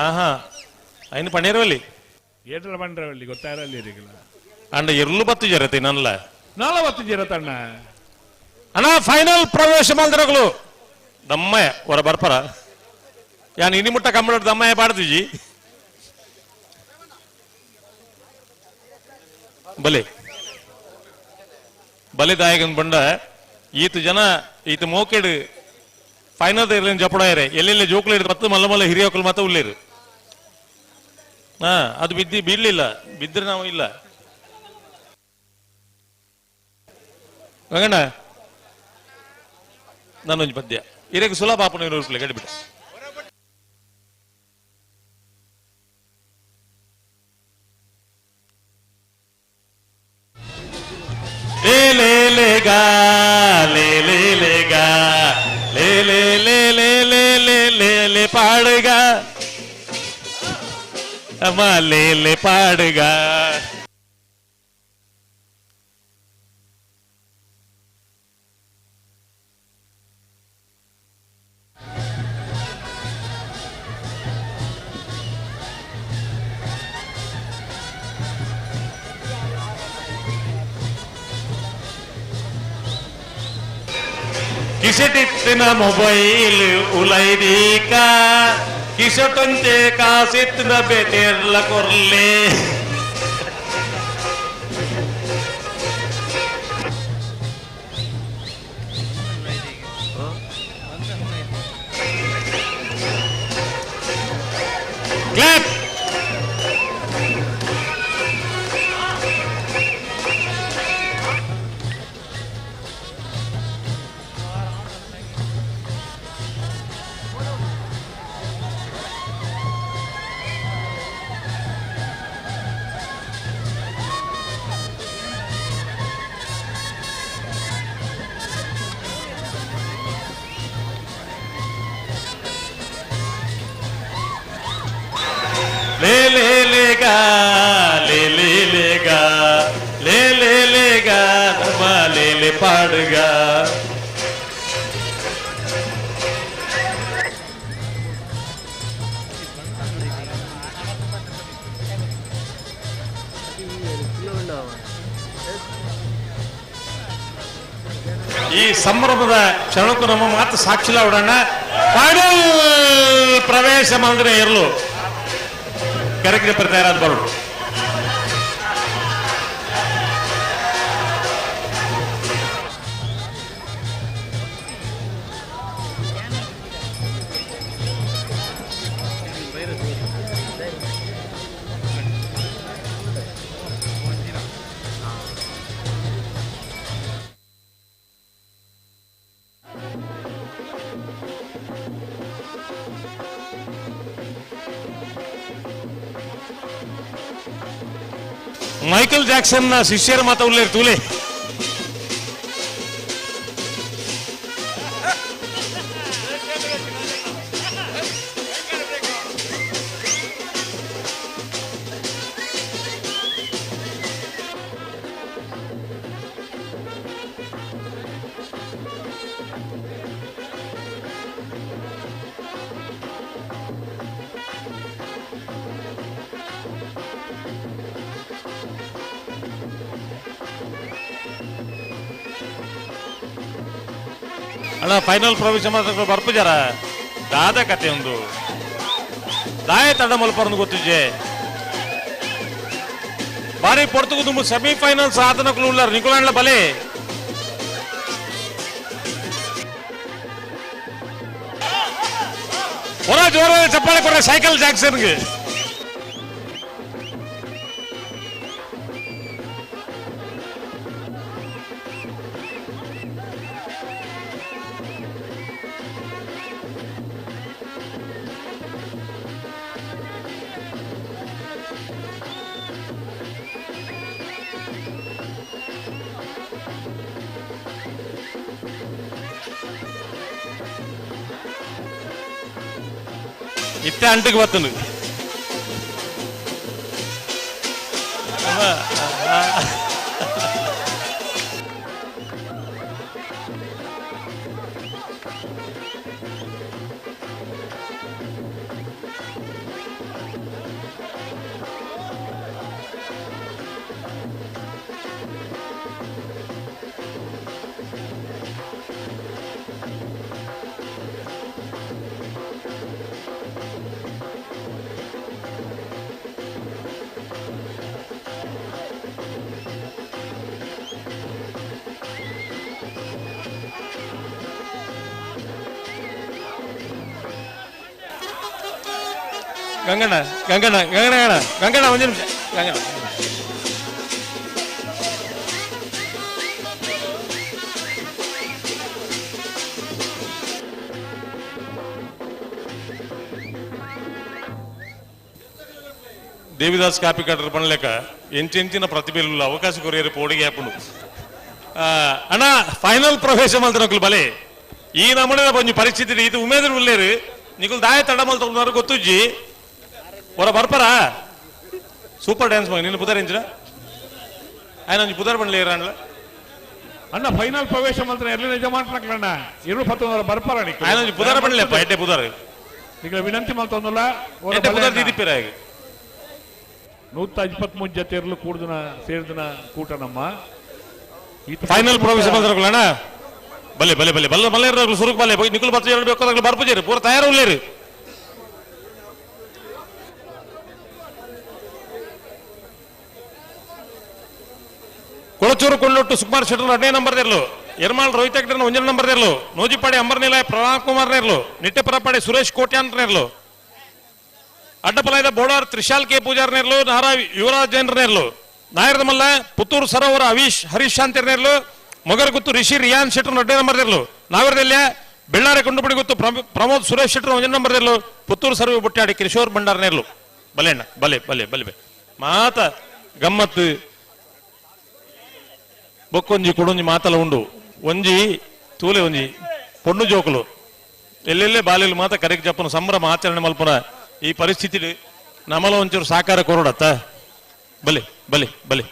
ಆಹಾ ಐನು ಪಣ್ಣೇರವಲ್ಲಿ ಏಟರ ಬಂಡ್ರವಲ್ಲಿ ಗೊತ್ತಾರಲ್ಲಿ ಇರಿಗಿಲ್ಲ ಅಂಡ ಎರ್ಲು ಬತ್ತು ಜರತೆ ನನ್ಲ ನಾಲ ಬತ್ತು ಜರತಣ್ಣ ಅಣ್ಣ ಫೈನಲ್ ಪ್ರವೇಶ ಮಲ್ದಿರಗಳು ದಮ್ಮಯ್ಯ ಹೊರ ಬರ್ಪರ ಯಾನ್ ಇನಿ ಮುಟ್ಟ ಕಂಬಳ ದಮ್ಮಯ್ಯ ಪಾಡ್ತಿಜಿ ಬಲೆ ಬಲೆ ದಾಯಕನ್ ಬಂಡ ಈತ ಜನ ಈತ ಮೋಕೆಡು ಫೈನಲ್ ಇರ್ಲಿನ ಜಪಡಾಯರೆ ಎಲ್ಲೆಲ್ಲಿ ಜೋಕುಲು ಹಿಡಿದು ಮತ್ತೆ ಮಲ್ಲ ಮಲ್ಲ ಹಿರಿಯೋಕಲು ಮತ್ತೆ ಉಳ್ಳೇರು. ಹಾ ಅದು ಬಿದ್ದಿ ಬೀಳ್ಲಿಲ್ಲ, ಬಿದ್ದರೆ ನಾವು ಇಲ್ಲ. ಗಂಗಣ್ಣ ನಾನೊಂದು ಪದ್ಯ ಇರಕ್ಕೆ ಸುಲಭ ಆಪನ ಇರೋರ್ಸ್ಲೆ ಗಡಿಬಿಟ್ಟ ಲೇ ಲೇ ಲೇ ಗಾ ಲೇ ಲೇ ಲೇ ಗಾ ಲೇ ಲೇ ಲೇ ಲೇ ಲೇ ಲೇ ಲೇ ಲೇ ಪಾಡುಗ ಅಮ್ಮ ಲೇ ಲೇ ಪಾಡುಗ. ಕಿಸೆಟಿತ್ತಿನ ಮೊಬೈಲ್ ಉಲೈದೀಕ ಕಿಸಟೊಂಚೆ ಕಾಸಿತ್ತಿನ ಬೇಟೆರ್ಲ ಕೊರ್ಲೆ. ಕ್ಲಾಪ್. ಲೇ ಲೇ ಲೇ ಗಾ ಲೇ ಲೇ ಲೇ ಗಾ ಲೇ ಲೇ ಲೇ ಗಾ ನಮ್ಮ ಲೇ ಲೇ ಪಾಡುಗ. ಈ ಸಂಭ್ರಮದ ಕ್ಷಣಕ್ಕೂ ನಮ್ಮ ಮಾತು ಸಾಕ್ಷಿಲ್ಲ ಹೊಡೋಣ. ಫೈನಲ್ ಪ್ರವೇಶ ಮಾಡಿದ್ರೆ ಇರಲು ಕರೆಕ್ಟ್ ತಯಾರಾದ ಬರೋದು. ಮೈಕಲ್ ಜಾಕ್ಸನ್ ನ ಶಿಷ್ಯರ ಮಾತ ಉಲ್ಲೇರು ತೂಲೆ. ಅಣ್ಣ ಫೈನಲ್ ಪ್ರವೇಶ ಮಾತ್ರ ಬರ್ಪುಜಾರ ದಾದ ಕತೆ ಒಂದು ದಾಯ ತಡ ಮಲ್ಪರ್ನು ಗೊತ್ತಿಜೆ ಬಾರಿ ಪೊರ್ತುಗು ತುಂಬ ಸೆಮಿಫೈನಲ್ ಸಾಧನಕ್ಕೂ ಉಳ್ಳಾರ ನಿಕುಲಾಂಡ್ಲ ಬಲೆ ಹೊರ ಜೋರ ಚಪ್ಪಾಳೆ ಕೊಡ್ರೆ ಸೈಕಲ್ ಜಾಕ್ಸನ್ಗೆ. ಇತ್ತೆ ಅಂಟಿಗೆ ಬತ್ತನು. ಗಂಗಣ್ಣ ಗಂಗಣ್ಣ ಗಂಗಣ್ಣ ಗಂಗಣ್ಣ ಒಂದು ನಿಮಿಷ ಗಂಗಣ್ಣ. ದೇವಿದಾಸ್ ಕಾಪಿ ಕಟ್ಟರ್ ಪಣಲೇಕ ಎಂಚೆಂಚಿನ ಪ್ರತಿಭೆಲು ಅವಕಾಶ ಕೊರಿಯರ್ ಪೋಡಿಗೆ ಆಪುಂಡು. ಅಣ್ಣ ಫೈನಲ್ ಪ್ರವೇಶ ಮಲ್ತನಕುಲು ಬಲೆ ಈ ನಮೂನೆ ಒಂಜಿ ಪರಿಸ್ಥಿತಿ ಇದು ಉಮೇದ್ರ ಉಲ್ಲೇರು ನಿಕುಲ್ ದಾಯ ತಡ ಮಲ್ತೊಂದಾರು ಗೊತ್ತುಜ್ಜಿ ಹೊರ ಬರ್ಪರ ಸೂಪರ್ ಡ್ಯಾನ್ಸ್ ಮಗ ನಿನ್ನ ಪುದರ್ ಎಂಚಿನ ఆయన ಒಂಜಿ ಪುದರ್ ಪಣ್ಲೆ ಇರಾನ್ಲ. ಅಣ್ಣ ಫೈನಲ್ ಪ್ರವೇಶ ಮಲ್ತನ ಎಲ್ಲಿ ನಿಜ ಮಾಡ್ಲಣ್ಣ ಇರು ಪತ್ತೊಂದರ ಬರ್ಪರ ఆయన ಒಂಜಿ ಪುದರ್ ಪಣ್ಲೆಪ್ಪ ಎಡ್ಡೆ ಪುದರ್ ನಿಗಳ ವಿನಂತಿ ಮಲ್ತೊಂದುಲ್ಲ ಎಡ್ಡೆ ಪುದರ್ ದೀದಿಪ್ಪಿರ 123 ಜತೆರ್ಲು ಕೂಡ್ದನ ಸೇರ್ದನ ಕೂಟ ನಮ್ಮ ಫೈನಲ್ ಪ್ರವೇಶ ಮಲ್ತನಕುಲಣ್ಣ ಬಲೆ ಬಲೆ ಬಲೆ ಬಲ್ಲ ಬಲ್ಲೆ ಸುರುಕ್ ಬಲೆ ನಿಕುಲ್ ಬತ್ತ ಎರಡು ಬೇಕಾದಾಗಲೂ ಬರ್ಪುಜೇರು ಪೂರ ತಯಾರು ಉಲ್ಲೇರು. ಕೊಳಚೂರು ಕೊಂಡೊಟ್ಟು ಸುಕುಮಾರ್ ಶೆಟ್ಟರ್ 15 ನಂಬರ್ ದೇರ್ಲು, ಎರ್ಮಾಳ್ ರೋಹಿತ್ ಹೆಗ್ಡೆ 1 ನಂಬರ್ ದೇರ್ಲು, ನೂಜಿಪಾಡಿ ಅಂಬರ್ನಿಲಯ ಪ್ರಣಾವ್ ಕುಮಾರ್ ನೇರ್ಲು, ನಿಟ್ಟೆಪರಪಾಡಿ ಸುರೇಶ್ ಕೋಟ್ಯಾನ್ ನೇರ್ಲು, ಅಡ್ಡಪಲಾಯದ ಬೋಡಾರ್ ತ್ರಿಶಾಲ್ ಕೆ ಪೂಜಾರ್ ನೇರ್ಲು, ನಾರಾ ಯುವರಾಜ್ ಜೈನ್ರ ನೇರ್ಲು, ನಾಯರದಮಲ್ಲ ಪುತ್ತೂರು ಸರೋವರ ಅವೀಶ್ ಹರೀಶ್ ಶಾಂತಿರ್ ನೇರ್ಲು, ಮೊಗರಗುತ್ತು ರಿಷಿ ರಿಯಾನ್ ಶೆಟ್ಟರ್ 1 ನಂಬರ್ ದೇರ್ಲು, ನಾಗರದಲ್ಯ ಬೆಳ್ಳಾರೆ ಕೊಂಡುಪಡಿ ಗುತ್ತು ಪ್ರಮೋದ್ ಸುರೇಶ್ ಶೆಟ್ಟರ್ 1 ನಂಬರ್ ದೇರ್ಲು, ಪುತ್ತೂರು ಸರ್ವೆ ಬುಟ್ಟಾಡಿ ಕಿಶೋರ್ ಭಂಡಾರ್ ನೇರ್ಲು. ಬಲೆ ಅಣ್ಣ ಬಲೆ ಬಲೆ ಬಲೆ ಮಾತ ಗಮ್ಮತ್ತು ಬೊಕ್ಕೊಂಜಿ ಕುಡೊಂಜಿ ಮಾತಲ ಉಂಡು ಒಂಜಿ ತೂಲೆ ಒಂಜಿ ಪೊಣ್ಣು ಜೋಕುಲು ಎಲ್ಲೆಲ್ಲೇ ಬಾಲೆಲು ಮಾತ ಕರೆಕ್ ಜಪ್ಪನ ಸಂಭ್ರಮ ಆಚರಣೆ ಮಲ್ಪುನ ಈ ಪರಿಸ್ಥಿತಿ ನಮಲ ಒಂಚೂರು ಸಾಕಾರ ಕೊರಡತ್ತ ಬಲೆ ಬಲೆ ಬಲೆ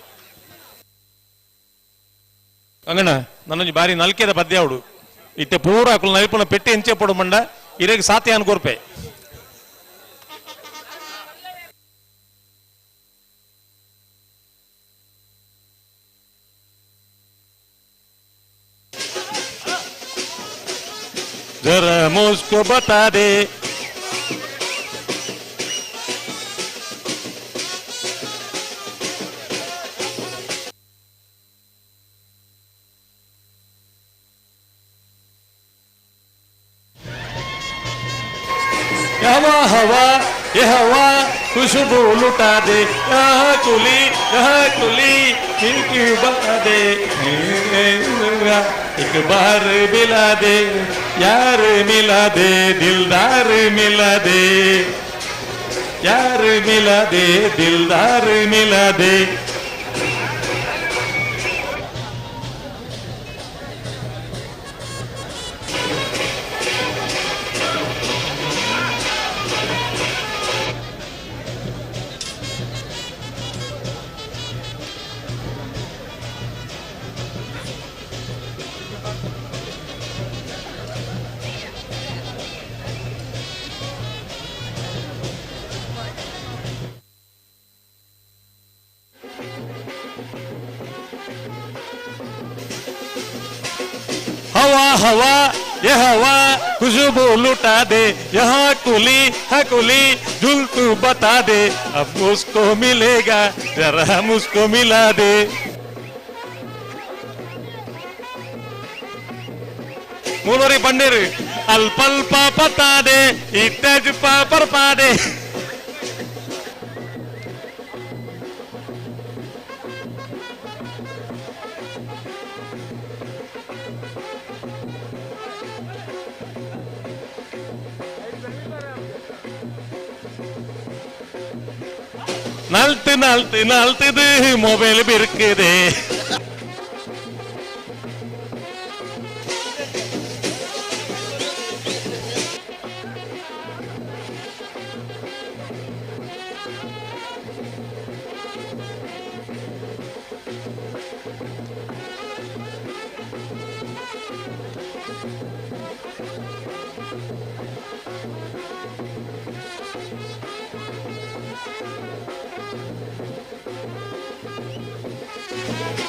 ಅಂಗಣ್ಣ ನನ್ನೊಂಜಿ ಬಾರಿ ನಲ್ಕೆದ ಪದ್ಯ ಅವಡು ಇತ್ತೆ ಪೂರ ಅಕುಲು ನೈಪುನ ಪೆಟ್ಟಿ ಎಂಚೆ ಪೊಡು ಮಂಡ ಇರೇಗ್ ಸಾತಿ ಅನ್ಕೋರ್ಪೆ. जरा मुझको बता दे हवा हवा ये हवा खुशबू लुटा दे, यह कुली खिड़की बता दे, एक बार मिला दे यार मिला दे दिलदार मिला दे यार मिला दे दिलदार मिला दे। हवा हवा ये हवा खुशबू लुटा दे, यहाँ कुली है कुली झुल तू बता दे, अब उसको मिलेगा जरा मुझको मिला दे। ಮೂಲೋರಿ ಬಂಡೇರು ಅಲ್ಪಲ್ಪ ಪತ್ತಾದೆ ಇತ್ಯಾಜು ಪರ್ಪಾದೆ. ನಲ್ತು ನಲ್ತು ನಲ್ತದು ಮೊಬೈಲ್ ಬಿರುಕುದೆ.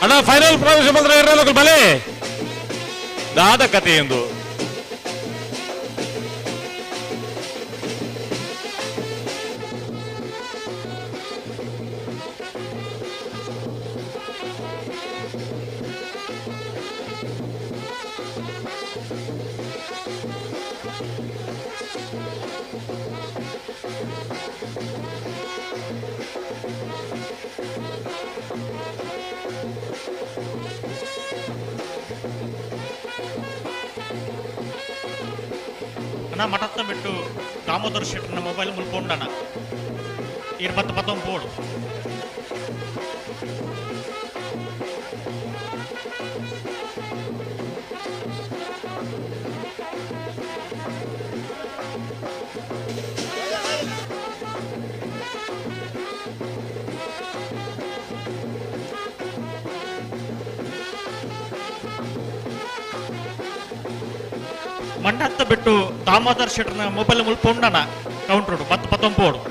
ಅಣ್ಣ ಫೈನಲ್ ಪ್ರವೇಶ ಬಂದ್ರೆ ಇರಲ್ಲ ಬಲೆ ದಾದ ಕತೆ ಎಂದು. ಅಣ್ಣ ಮಠತ್ತ ಬಿಟ್ಟು ದಾಮೋದರ್ ಶೆಟ್ಟರ್ನ ಮೊಬೈಲ್ ಮುಲ್ಕೊಂಡಣ ಇರ್ಬತ್ತು ಪತ್ತೊಂಬೋಡು. ಮಂಡತ್ತ ಬಿಟ್ಟು ದಾಮೋದರ್ ಶೆಟ್ಟರ್ನ ಮೊಬೈಲ್ ಮುಲ್ಪೊಂಡಣ ಕೌಂಟರ್ ಪತ್ತು ಪತ್ತೊಂಬೋಡು.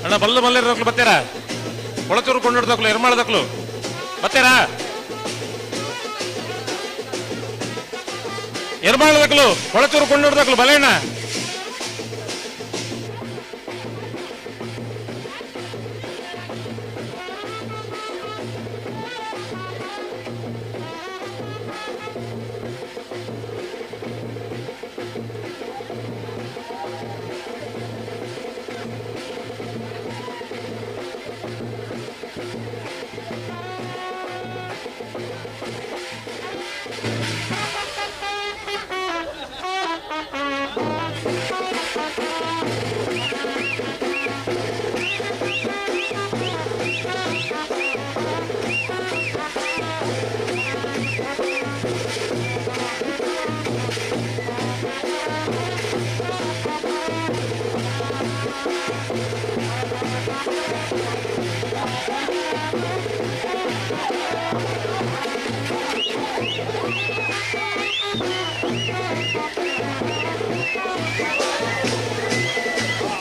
ಅಣ್ಣ ಬಲ್ಲ ಮಲ್ಲೇರದಕ್ಲು ಬತ್ತೀರಾ? Kolachuru ಕೊಂಡೋಡ್ದಕ್ಲು ಎರ್ಮಾಳದಕ್ಲು ಬತ್ತೀರಾ? ಎರ್ಮಾಳದಕ್ಲು Kolachuru ಕೊಂಡೋಡ್ದಕ್ಲು ಬಲೇಣ್ಣ.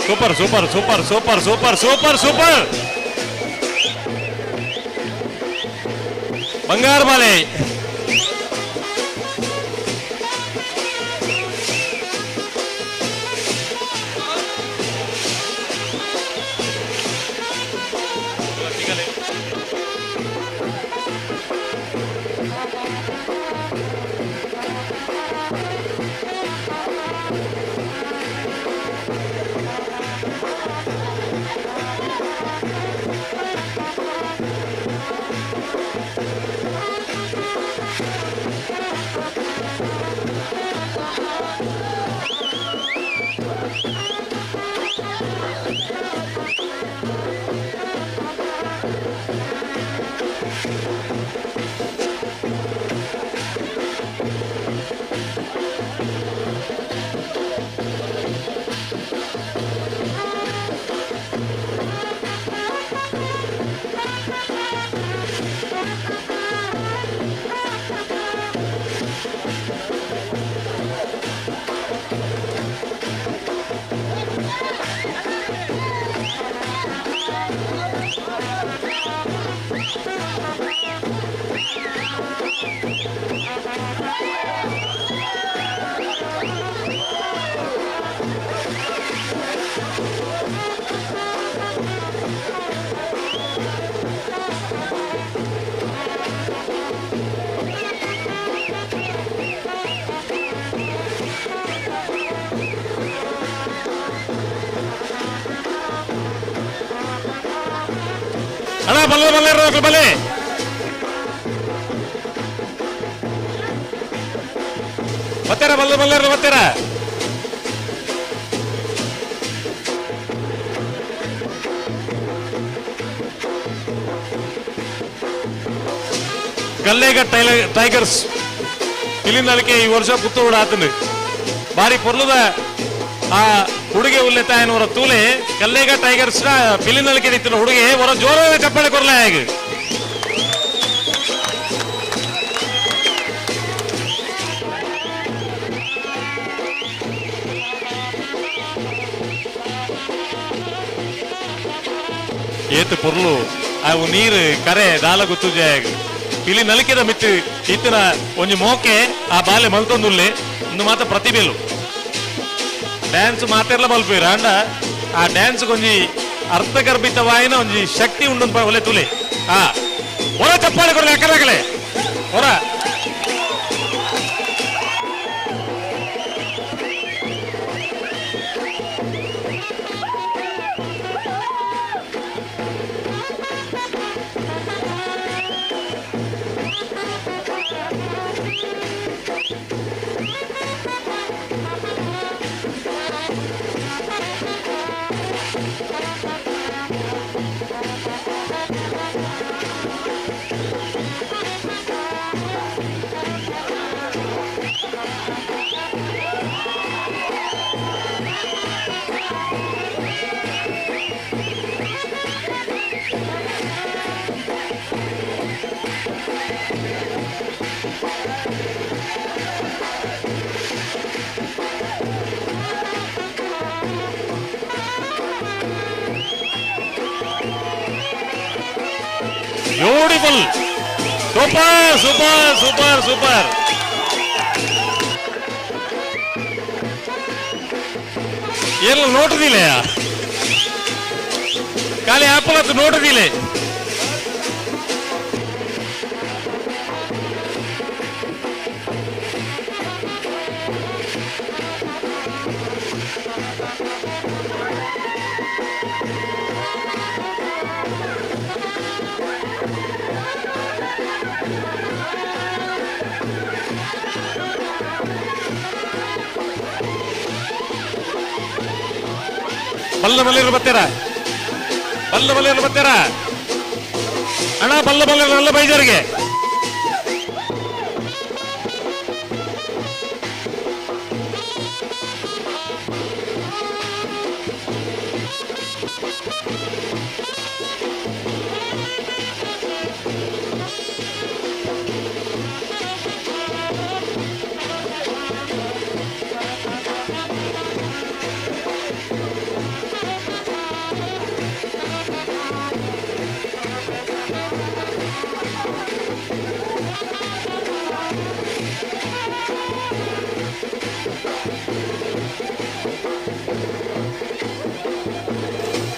Super super super super super super super ಬಂಗಾರ ಬಾಲೆ. ಅಣ್ಣ ಬಲ್ಲೆ ಬಲ್ಲೆ ಬಲ್ಲೆ ಬತ್ತೀರ ಬಲ್ಲೆ ಬಲ್ಲೆ ಬತ್ತೀರ. ಗಲ್ಲೇಗ ಟೈಗರ್ಸ್ ಇಲ್ಲಿಂದಲಿಕೆ ಈ ವರ್ಷ ಪುತ್ತೂರು ಆತನು ಬಾರಿ ಪೊರ್ಲದ ಆ ಹುಡುಗಿ ಉಲ್ಲೆತಾಯನವರ ತೂಲೆ ಕಲ್ಲೇಗ ಟೈಗರ್ಸ್ ಪಿಲಿನಲಿಕೆ ನಿಂತಿನ ಹುಡುಗಿ ಹೊರ ಜೋರಾದ ಚಪ್ಪಾಳೆ ಕೊರ್ಲೆ ಹೇಗೆ. ಏತು ಪೊರ್ಲು ಅವು ನೀರು ಕರೆ ದಾಲ ಗೊತ್ತುಜೆ ಪಿಲಿ ನಲಿಕೆದ ಮಿತ್ತು ಇತ್ತಿನ ಒಂಜಿ ಮೋಕೆ ಆ ಬಾಲೆ ಮಲ್ತೊಂದುಲ್ಲೆ ಇಂದು ಮಾತ ಪ್ರತಿಭೆಲು ಡ್ಯಾನ್ಸ್ ಮಾತೆರ್ಲ ಬಲ್ಪೀರ ಅಂಡ ಆ ಡ್ಯಾನ್ಸ್ ಒಂಜಿ ಅರ್ಥಗರ್ಭಿತವಾಯಿನ ಒಂಜಿ ಶಕ್ತಿ ಉಂಡು ಒಲೆ ತುಲೆ ಆ ಹೊರ ಚಪ್ಪಾಳೆ ಕೊಡಲಿ ಅಕ್ಕದಾಗಲೇ ಹೊರ. Beautiful, super super super super. ಎಲ್ಲ ನೋಟದಿಲ್ಲ, ಖಾಲಿ ಆಪಲ್ ಹತ್ತು ನೋಟದಿಲ್ಲ. ಬಲ್ಲ ಬಲ್ಲೇರು ಬರ್ತೀರಾ? ಬಲ್ಲ ಬಲ್ಲೇರು ಬರ್ತೀರಾ ಅಣ್ಣ? ಬಲ್ಲ ಬಲ್ಲೇರು ಅಲ್ಲ ಬೈಜಾರಿಗೆ.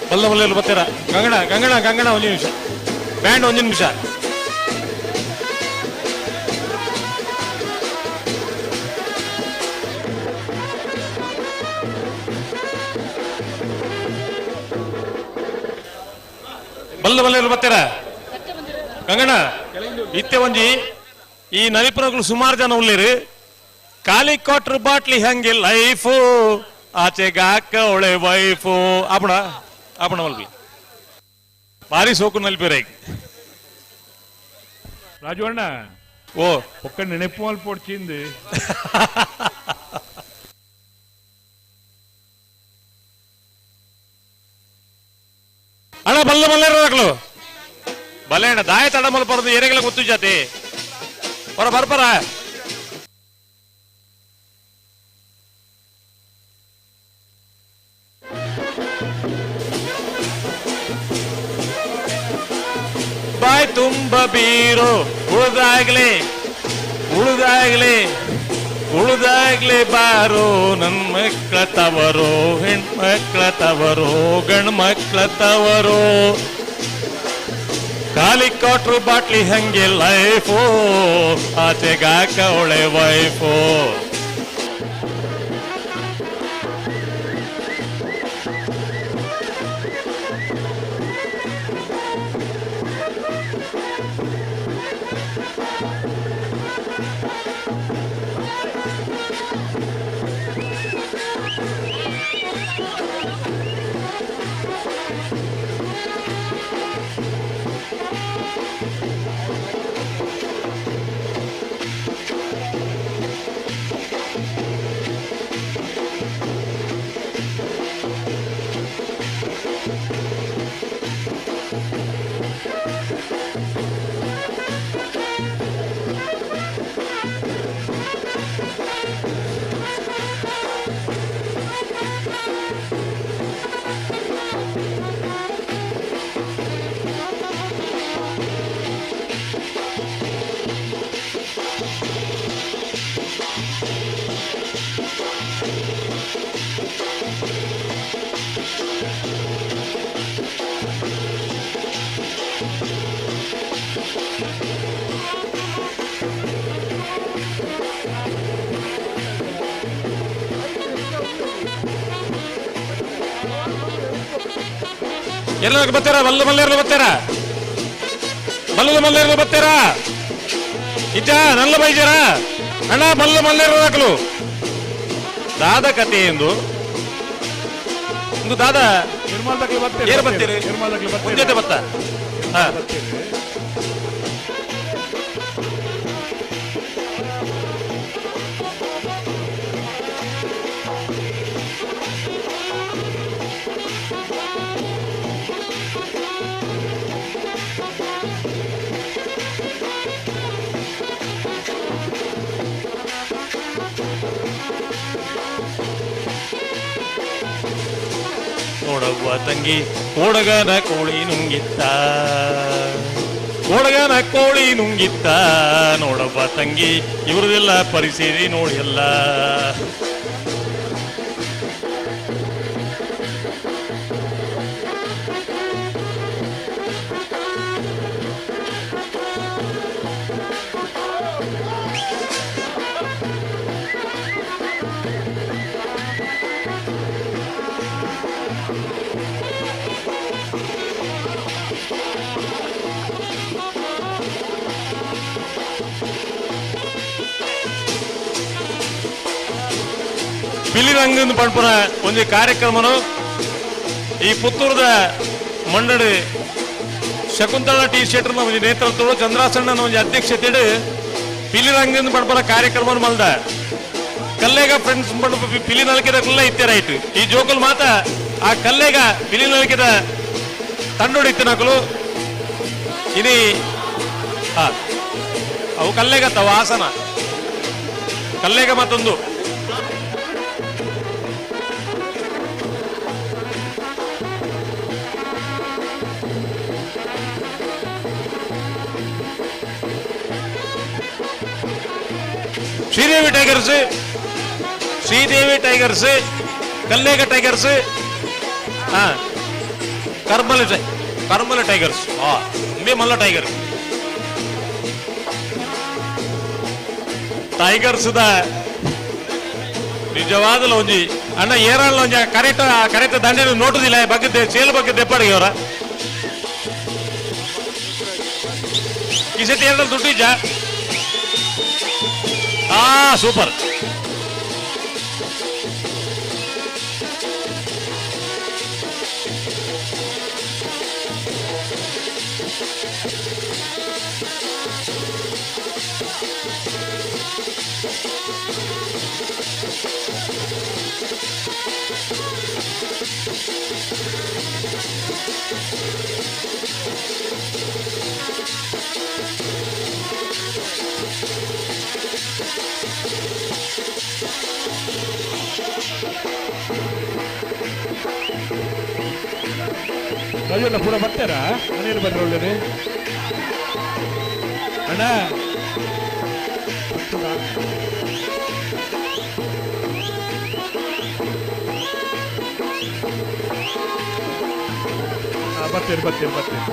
ಬಲ್ಲ ಬಲ್ಲ ಬರ್ತೀರಾ? ಗಂಗಣ ಗಂಗಣ ಗಂಗಣ ಒಂದು ನಿಮಿಷ, ಬ್ಯಾಂಡ್ ಒಂದು ನಿಮಿಷ. ಬಲ್ಲ ಬಲ್ಲ ಬರ್ತೀರಾ? ಗಂಗಣ್ಣ ಇತ್ತೆ ಒಂಜಿ ಈ ನಲಿಪುರಗಳು ಸುಮಾರು ಜನ ಉಳ್ಳೇರು. ಖಾಲಿ ಕ್ವಾರ್ಟರ್ ಬಾಟ್ಲಿ ಹಂಗೆ ಲೈಫು, ಆಚೆಗಾಕ ಒಳೆ ವೈಫು. ಆಪಣ ಆಪಣ ಮಲ್ಪಿ ಭಾರಿ ಸೋಕು ನಲ್ಪಿರ. ರಾಜು ಅಣ್ಣ, ಓ ಒಕ್ಕ ನೆನಪು ಮಲ್ಪೊಡ್ಚಿಂದು. ಅಣ್ಣ ಬಲ್ಲ ಮಲ್ಲೇರು ಬಲ್ಲೆ ಅಣ್ಣ, ದಾಯ ತಡ ಮಲ್ಪರದು ಏರೆಗೆಲ್ಲ ಗೊತ್ತು ಜಾತಿ ಹೊರ ಬರ್ಪರ. ಬಾಯ್ ತುಂಬ ಬೀರು ಉಳಿದಾಗ್ಲಿ ಉಳಿದಾಗ್ಲಿ ಉಳಿದಾಗ್ಲಿ ಬಾರೋ, ನನ್ ಮಕ್ಕಳ ತವರು ಹೆಣ್ಮಕ್ಳ ತವರು ಗಂಡ್ ಮಕ್ಕಳ ತವರು. ಖಾಲಿ ಕ್ವಾರ್ಟರ್ ಬಾಟ್ಲಿ ಹಂಗೆ ಲೈಫು, ಆಚೆಗಾಕ ಒಳೆ ವೈಫು. ಎಲ್ಲರೂ ಬರ್ತೀರಾ? ಬಲ್ಲ ಮಲ್ಲೇರ್ಲು ಬರ್ತೀರಾ? ಬಲ್ಲದ ಮಲ್ಲೇರ್ಲು ಬರ್ತೀರಾ? ಇಜ್ಜ ನಲ್ಲ ಬೈಜಾರ ಅಣ್ಣ ಬಲ್ಲ ಮಲ್ಲೇರು ಹಾಕಲು ದಾದ ಕತೆ ಎಂದು ಒಂದು ದಾದ ಏರ್ ಬರ್ತೀರಿ? ಮುಂಜಾನೆ ಬತ್ತ ಹಾ. ನೋಡವ್ವ ತಂಗಿ ಕೋಡಗನ ಕೋಳಿ ನುಂಗಿತ್ತ, ಕೋಡಗನ ಕೋಳಿ ನುಂಗಿತ್ತ, ನೋಡವ್ವ ತಂಗಿ ಇವ್ರದೆಲ್ಲ ಪರಿಸ್ಥಿತಿ ನೋಡಿಲ್ಲ. ಪಿಲಿರಂಗನ್ ಪಂಪುನ ಒಂದು ಕಾರ್ಯಕ್ರಮನು ಈ ಪುತ್ತೂರದ ಮಂಡಳಿ ಶಕುಂತಳ ಟಿ ಶೆಟ್ಟರ್ನ ಒಂದು ನೇತೃತ್ವದ ಚಂದ್ರಾಸಣ್ಣನ ಒಂದು ಅಧ್ಯಕ್ಷತೆಡು ಪಿಲಿರಂಗನ್ ಪಂಪುನ ಕಾರ್ಯಕ್ರಮವನ್ನು ಮಲ್ದ ಕಲ್ಲೇಗ ಫ್ರೆಂಡ್ಸ್ ಪಿಲಿ ನಲಕಿದ ಕುಲ್ಲ ಇತ್ತೆ ರೈಟ್. ಈ ಜೋಕುಲ್ ಮಾತ ಆ ಕಲ್ಲೇಗ ಪಿಲಿ ನಲಕಿದ ತಂಡೋಡು ಇತ್ತಿನಕಲು ಇನಿ ಅವು ಕಲ್ಲೇಗ ತವ ಆಸನ ಕಲ್ಲೇಗ ಮತ್ತೊಂದು Sridevi tigers, Sridevi tigers, Kallega tigers. ಹಾ ಕರ್ಮಲೆ ಕರ್ಮಲೆ ಟೈಗರ್ಸ್ ಆ ಮೇ ಮಲ್ಲ ಟೈಗರ್ ಟೈಗರ್ಸ್ the ನಿಜವಾದಲ ಒಂಜಿ ಅಣ್ಣ ಏರಾಳ ಒಂಜಿ ಕರೆಕ್ಟ್ ಕರೆಕ್ಟ್ ದಂಡೆ ನೋಟುದಿಲ್ಲ ಬಗ್ಗೆ ಚೇಲು ಬಗ್ಗೆ ದೆಪ್ಪಡಿಗೆ ಅವರ ಈ ಸತಿ ಏನಾದ್ರು ದುಡ್ಡು ಇಜ್ಜಾ? ಆ ಸೂಪರ್. ರಾಜಣ್ಣ ಪೂರ ಬರ್ತಾರಾ? ಮನೇಲಿ ಬಂದ್ರೆ ಒಳ್ಳೇದು ಅಣ್ಣ. ಬರ್ತೀರಿ ಬರ್ತೀರಿ ಬರ್ತೀರಿ.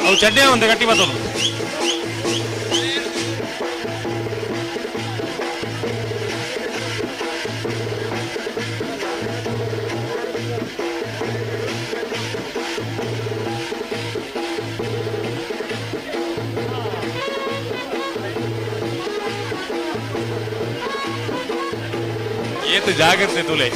ಅವು ಚಡ್ಡೆ ಒಂದು ಗಟ್ಟಿ ಬರ್ತದೆ. ಏತು ಜಾಗ್ರತೆ ತುಲೆ.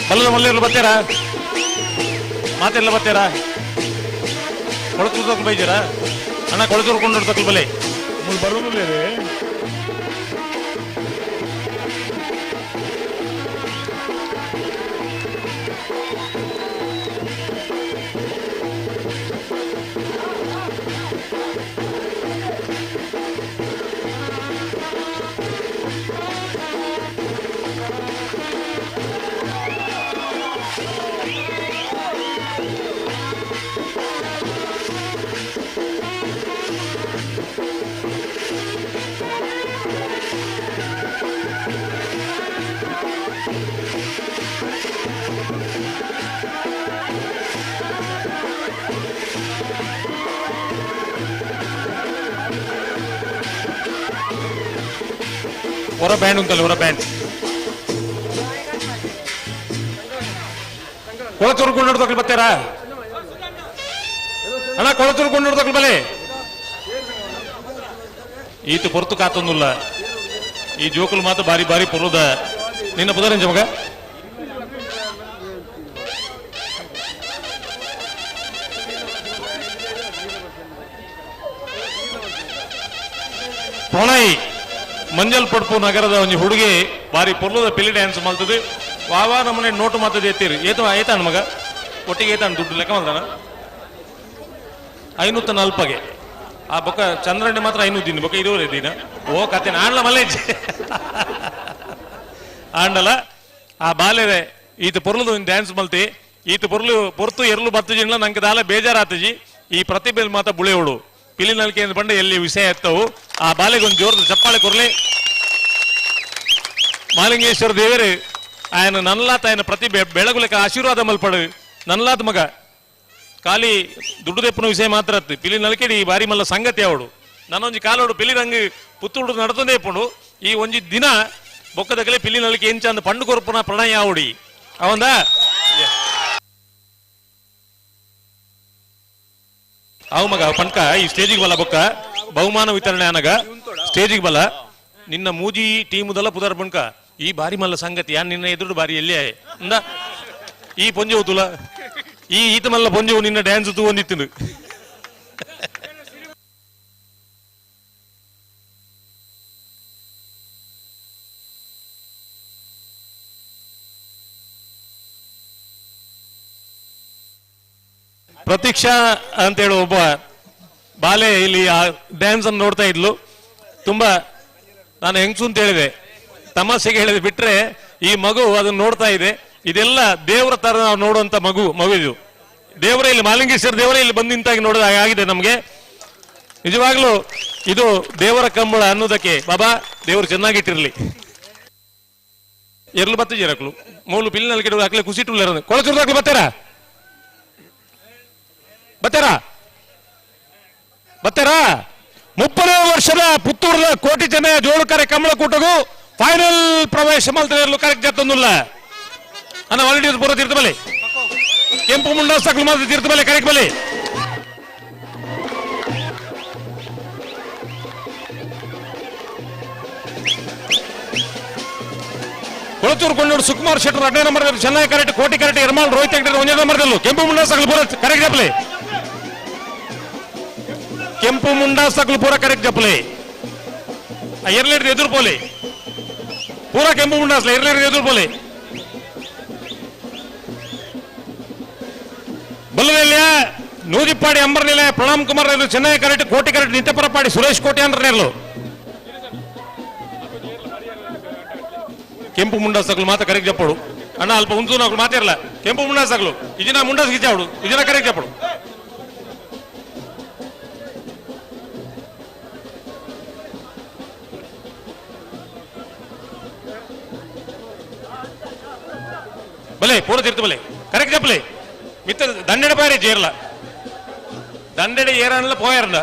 ಬಲ್ಲದ ಮಲ್ಲೇರ್ಲು ಬರ್ತೀರಾ? ಮಾತೆಲ್ಲ ಬರ್ತೀರಾ? ಕೊಳತೂರು ತಕ್ಕ ಬೈಜೀರಾ ಅಣ್ಣ? ಕೊಳತೂರು ಕೊಂಡು ತಕ್ಕ ಬಲೆ ಬರೋದಿಲ್ಲ. ಹೊರ ಬ್ಯಾಂಡ್ ಉಂಟಲ್ಲ, ಹೊರ ಬ್ಯಾಂಡ್. ಕೊಳತೂರು ಕೊಂಡೋಡ್ ತಕ್ಲು ಬರ್ತೀರಾ ಅಣ್ಣ? ಕೊಳತೂರು ಕೊಂಡೋಡ್ ತಕ್ಲು ಬಲೆ. ಈತ ಪೊರ್ತು ಕಾತೊಂದುಲ್ಲ. ಈ ಜೋಕುಲು ಮಾತ್ರ ಬಾರಿ ಬಾರಿ ಪೊರುದ. ನಿನ್ನ ಪುದರಂಜ ಮಗ ಪ್ರಣಯ್ ಮಂಜಲ್ ಪಡ್ಪು ನಗರದ ಒಂಜಿ ಹುಡುಗಿ ಬಾರಿ ಪೊರ್ಲುದ ಪಿಲಿ ಡ್ಯಾನ್ಸ್ ಮಲ್ತದೆ. ವಾವಾ ನಮ್ಮನೆ ನೋಟು ಮಾತದ ಎತ್ತೀರಿ. ಏತ ಏತಾನ ಮಗ ಒಟ್ಟಿಗೆ ಏತಾನ ದುಡ್ಡು ಲೆಕ್ಕ ಮಲ್ತಾನ 540ಗೆ. ಆ ಬೊಕ್ಕ ಚಂದ್ರಣ್ಣೆ ಮಾತ್ರ 500 ದಿನ ಬೊಕ್ಕ 20 ದಿನ. ಓ ಕತೆ ಆಂಡ್ಲ ಮಲ್ಲೇಜ್ ಆಂಡಲ ಆ ಬಾಲೆರೆ ಈತ ಪೊರ್ಲುದ ಒಂದು ಡ್ಯಾನ್ಸ್ ಮಲ್ತಿ. ಈತ ಪೊರ್ಲು ಪೊರ್ತು ಎರ್ಲು ಬತ್ತು ಜಿನ್ಲ ನಂಗೆ ದಾಲ ಬೇಜಾರಾತಜಿ. ಈ ಪ್ರತಿಭೆ ಮಾತ್ರ ಬುಳೆಯೋಡು ಪಿಲಿ ನಲ್ಕೆ ಬಂಡ ಎಲ್ಲಿ ವಿಷಯ ಎತ್ತವು. ಆ ಬಾಲೆಗೆ ಒಂದು ಜೋರದ ಚಪ್ಪಾಳೆ ಕೊರ್ಲಿ. ಮಾಲಿಂಗೇಶ್ವರ ದೇವರು ಆಯನ ನನ್ಲಾತ ಆಯನ ಪ್ರತಿಭೆ ಬೆಳಗುಲೆಕ ಆಶೀರ್ವಾದ ಮಲ್ಪಡು. ನನ್ಲಾತ ಮಗ ಖಾಲಿ ದುಡ್ಡು ದೆಪ್ಪನ ವಿಷಯ ಮಾತ್ರ ಅತ್ತು ಪಿಲಿ ನಲ್ಕೆಡಿ ಈ ಬಾರಿ ಮಲ್ಲ ಸಂಗತಿ ಅವಡು. ನನ್ನೊಂಜಿ ಕಾಲೋಡು ಪಿಲಿ ರಂಗ್ ಪುತ್ತುಡು ನಡತಂದೇ ಪುಂಡು. ಈ ಒಂಜಿ ದಿನ ಬೊಕ್ಕದಕಲೆ ಪಿಲಿ ನಲ್ಕೆ ಎಂಚ ಅಂದ್ ಪಂಡು ಕೊರ್ಪುನ ಪ್ರಣಯ ಆವಡಿ ಅವಂದ. ಅವು ಮಗ ಪಣ್ಕ ಈ ಸ್ಟೇಜಿಗೆ ಬಲ್ಲ ಬೊಕ್ಕ ಬಹುಮಾನ ವಿತರಣೆ ಅನಗ ಸ್ಟೇಜಿಗೆ ಬಲ್ಲ ನಿನ್ನ ಮೂಜಿ ಟೀಮುದಲ್ಲ ಪುದರ್ ಪಣ್ಕ ಈ ಬಾರಿ ಮಲ್ಲ ಸಂಗತಿ ಯಾನ್ ನಿನ್ನ ಎದುರು ಬಾರಿ ಎಲ್ಲಿ ಅಂದ ಈ ಪೊಂಜೆವು ತುಲ ಈ ಈತ ಮಲ್ಲ ಪೊಂಜೆವು ನಿನ್ನ ಡ್ಯಾನ್ಸ್ ತೂ ಒಂದಿತ್ತು. ಪ್ರತೀಕ್ಷಾ ಅಂತೇಳಿ ಒಬ್ಬ ಬಾಲೆ ಇಲ್ಲಿ ಆ ಡ್ಯಾನ್ಸ್ ಅನ್ನು ನೋಡ್ತಾ ಇದ್ಲು. ತುಂಬಾ ನಾನು ಹೆಂಗ್ಸು ಅಂತ ಹೇಳಿದೆ, ತಮಾಷೆಗೆ ಹೇಳಿದೆ, ಬಿಟ್ರೆ ಈ ಮಗು ಅದನ್ನ ನೋಡ್ತಾ ಇದೆ. ಇದೆಲ್ಲ ದೇವರ ತರ ನಾವು ನೋಡುವಂತ ಮಗು ಇದು. ದೇವರೇ ಇಲ್ಲಿ, ಮಾಲಿಂಗೇಶ್ವರ ದೇವರೇ ಇಲ್ಲಿ ಬಂದು ನಿಂತಾಗಿ ನೋಡಿದ ಹಾಗೆ ಆಗಿದೆ ನಮ್ಗೆ. ನಿಜವಾಗ್ಲೂ ಇದು ದೇವರ ಕಂಬಳ ಅನ್ನೋದಕ್ಕೆ ಬಾಬಾ ದೇವರು ಚೆನ್ನಾಗಿಟ್ಟಿರ್ಲಿ. ಎರಲು ಬತ್ತ ಜೀರಕ್ಲು ಮೂಲು ಪಿಲ್ಲಿನಲ್ಲಿ ಕೆಡವು ಹಾಕ್ಲೆ ಕುಸಿಟುಲ್ಲ ಕೊಳಚೂರ್ದಾಕ್ಲು ಬತ್ತಾರಾ ಬತ್ತಾರಾ ಬತ್ತಾರಾ? 30 ವರ್ಷದ ಪುತ್ತೂರದ ಕೋಟಿ ಜನ ಜೋಡುಕರೆ ಕಮಲಕೂಟಗೂ ಫೈನಲ್ ಪ್ರವೇಶ ಮಲ್ತೇರ್ಲು ಕರೆಕ್ಟ್ ಜತ್ತೊಂದುಲ್ಲ ಅನ್ನ ವಾಲಂಟಿಯರ್ಸ್ ಬರೋ ತೀರ್ಥ ಬಲೆ ಕೆಂಪು ಮುಂಡ ಸಕಲು ಮಾತ್ರ ತೀರ್ಥ ಬಲೆ ಕರೆಕ್ಟ್ ಬಲೆ. ಕೊಳತೂರು ಕೊಂಡೋಡು ಸುಕುಮಾರ್ ಶೆಟ್ಟರ್ 2ನೇ ನಂಬರ್, ಚೆನ್ನೈ ಕರೆಕ್ಟ್ ಕೋಟಿ ಕರೆಕ್ಟ್ ಎರ್ಮಾಲ್ ರೋಹಿತ್ ಹೆಗ್ಡೆ 1ನೇ ನಂಬರ್, ಕೆಂಪು ಮುಂಡ ಸಕಲು ಪೂರ ಕರೆಕ್ಟ್ ಜಪ್ಪಲೆ. ಕೆಂಪು ಮುಂಡ ಸಕಲು ಪೂರ ಕರೆಕ್ಟ್ ಜಪ್ಪಲೆ. ಎರ್ಲೇಟ್ ಎದುರು ಪೋಲೆ ಪೂರ ಕೆಂಪು ಮುಂಡಾಸ್ಲೆ ಎರ್ಲೇಟ್ ಎದುರು ಪೋಲೆ. ಬಲ್ಲದಲ್ಲಿಯ ನೂಜಿಪ್ಪಾಡಿ ಅಂಬರ್ ನಿಲಯ ಪ್ರಣಾಮ್ ಕುಮಾರ್ ಚೆನ್ನೈ ಕರೆಕ್ಟ್ ಕೋಟಿ ಕರೆಕ್ಟ್ ನಿತ್ಯಪರಪಾಡಿ ಸುರೇಶ್ ಕೋಟಿ ಅಂದ್ರೆ ಕೆಂಪು ಮುಂಡಾಸಗಳು ಮಾತ್ರ ಕರೆಕ್ಟ್ ಜಪ್ಪಡು ಅಣ್ಣ ಅಲ್ಪ ಉಂಟು ನಾವು ಮಾತಿರಲ್ಲ. ಕೆಂಪು ಮುಂಡಾಸಗಳು ಇಜಿನ ಮುಂಡಾಸ್ ಗಿಚ್ಚಾವಡು ಇಜಿನ ಕರೆಕ್ಟ್ ಜಪ್ಪಡು. ಬಲೆ ಪೂರ ತೀರ್ತು ಬಲೆ ಕರೆಕ್ಟ್ ಜಪ್ಪಲೆ. ಮಿತ್ತ ದಂಡೆಡೆ ಪಾರೆ ಜೇರ್ಲ ದಂಡೆಡೆ ಏರಲ್ಲ ಪೋಯರ್ಲ.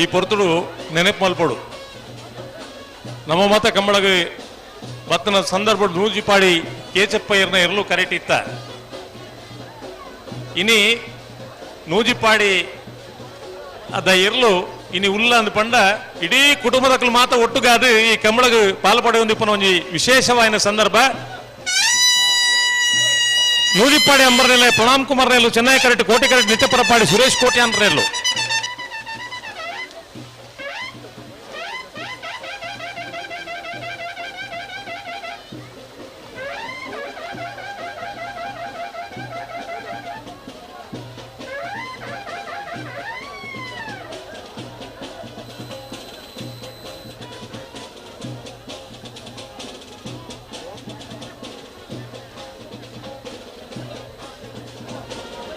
ಈ ಪೊರ್ತುಡು ನೆನಪು ಮಲ್ಪಡು ನಮ್ಮ ಮತ ಕಂಬಳಗ ಬತ್ತನ ಸಂದರ್ಭ ನೂಜಿಪಾಡಿ ಕೇಚಪ್ಪಯ್ಯರ್ನ ಎರಲು ಕರೆಕ್ಟ್ ಇತ್ತ. ಇನಿ ನೂಜಿಪಾಡಿ ಅದ ಎರ್ಲು ಇನಿ ಉಲ್ಲ ಅಂದ್ ಪಂಡ ಇಡೀ ಕುಟುಂಬದಕ್ಕಲು ಮಾತ ಒಟ್ಟುಗಾದು ಈ ಕಂಬಳಗ ಪಾಲ್ಪಡೆ ಒಂದಿಪ್ಪನ ಒಂಜಿ ವಿಶೇಷವಾಯಿನ ಸಂದರ್ಭ. ನೂಜಿಪಾಡಿ ಅಂಬರ್ನೆಲೆ ಪ್ರಣಾಮ್ ಕುಮಾರ್ ನೆಲ್ಲು ಚೆನ್ನೈ ಕರೆಕ್ಟ್ ಕೋಟಿ ಕರೆಕ್ಟ್ ನಿತ್ಯಪರಪಾಡಿ ಸುರೇಶ್ ಕೋಟಿ ಅಂದ್ರೆಲ್ಲು.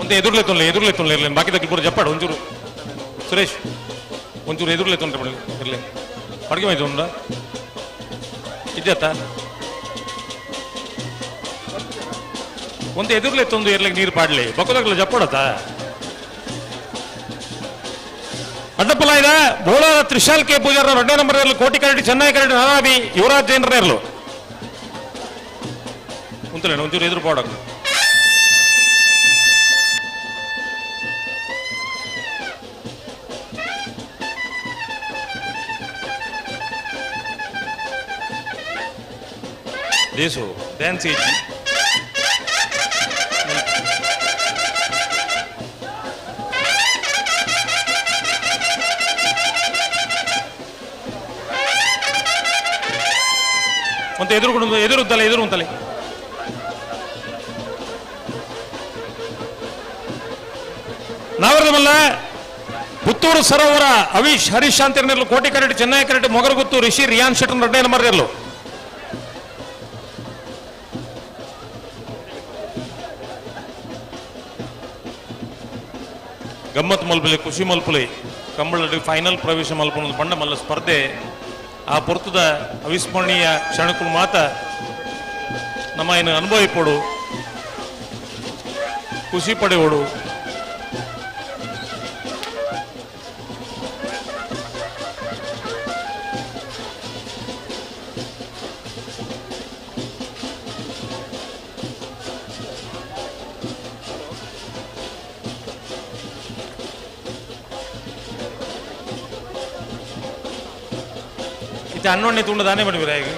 ಒಂದೇ ಎದುರ್ಲೆ ಎದುರ್ಲೆ ಇರ್ಲಿ ಬಾಕಿ ದಕ್ಕಿ ಪೂರ ಜಪ್ಪಾಡು ಒಂಚೂರು ಸುರೇಶ್ ಒಂಚೂರು ಎದುರ್ಲೆ ತೊಂದರೆ ಇರ್ಲಿ ಅಡುಗೆ ಮಾಯ್ತು ಉಂಡ ಇದ್ಯತ್ತ ಒಂದು ಎದುರ್ಲೆ ತೊಂದು ಇರ್ಲಿಕ್ಕೆ ನೀರು ಪಾಡ್ಲಿ ಬಕ್ಕದಾಗಲ ಜಪ್ಪಾಡತ್ತ ಅಡ್ಡಪ್ಪಲ ಇದೆ ಬೋಳಾರ ತ್ರಿಶಾಲ್ ಕೆ ಪೂಜಾರ 2ನೇ ನಂಬರ್ ಇರಲು ಕೋಟಿ ಕರಡಿ ಚೆನ್ನೈ ಕರಡಿ ನಾನಾಬಿ ಯುವರಾಜ್ ಜೈನರ ಇರಲು ಉಂತಲೇನು ಒಂಚೂರು ಎದುರು ಪಾಡಕ್ಕೆ. ದೇಸು ಡ್ಯಾನ್ಸ್ ಏಜಿ ಮತ್ತೆ ಎದುರು ಎದುರುತ್ತಲ್ಲ ಎದುರು ಅಂತಲೇ ನಾವರದಮಲ್ಲ ಪುತ್ತೂರು ಸರೋವರ ಅವಿಶ್ ಹರೀಶ್ ಶಾಂತಿರ್ನೆರ್ಲು ಕೋಟಿ ಕರೆಕ್ಟ್ ಚೆನ್ನೈ ಕರೆಕ್ಟ್ ಮೊಗರಗುತ್ತು ರಿಷಿ ರಿಯಾನ್ ಶೆಟ್ಟರ್ 2ನೇ ನಂಬರ್ ಇರಲು. ಗಮ್ಮತ್ ಮಲ್ಪಲೆ ಖುಷಿ ಮಲ್ಪಲೆ ಕಂಬಳ ಫೈನಲ್ ಪ್ರವೇಶ ಮಲ್ಪನ ಬಣ್ಣ ಮಲ್ಲ ಸ್ಪರ್ಧೆ ಆ ಪೊರ್ತದ ಅವಿಸ್ಮರಣೀಯ ಕ್ಷಣಕ್ಕೂ ಮಾತ ನಮ್ಮ ಏನು ಅನುಭವಿಪಡು ಖುಷಿ ಪಡೆಯೋಡು. ಇತ್ತೆ ಅಣ್ಣೊಣ್ಣೆ ತುಂಡು ದಾನೆ ಮಾಡಿಬಿರ ಈಗ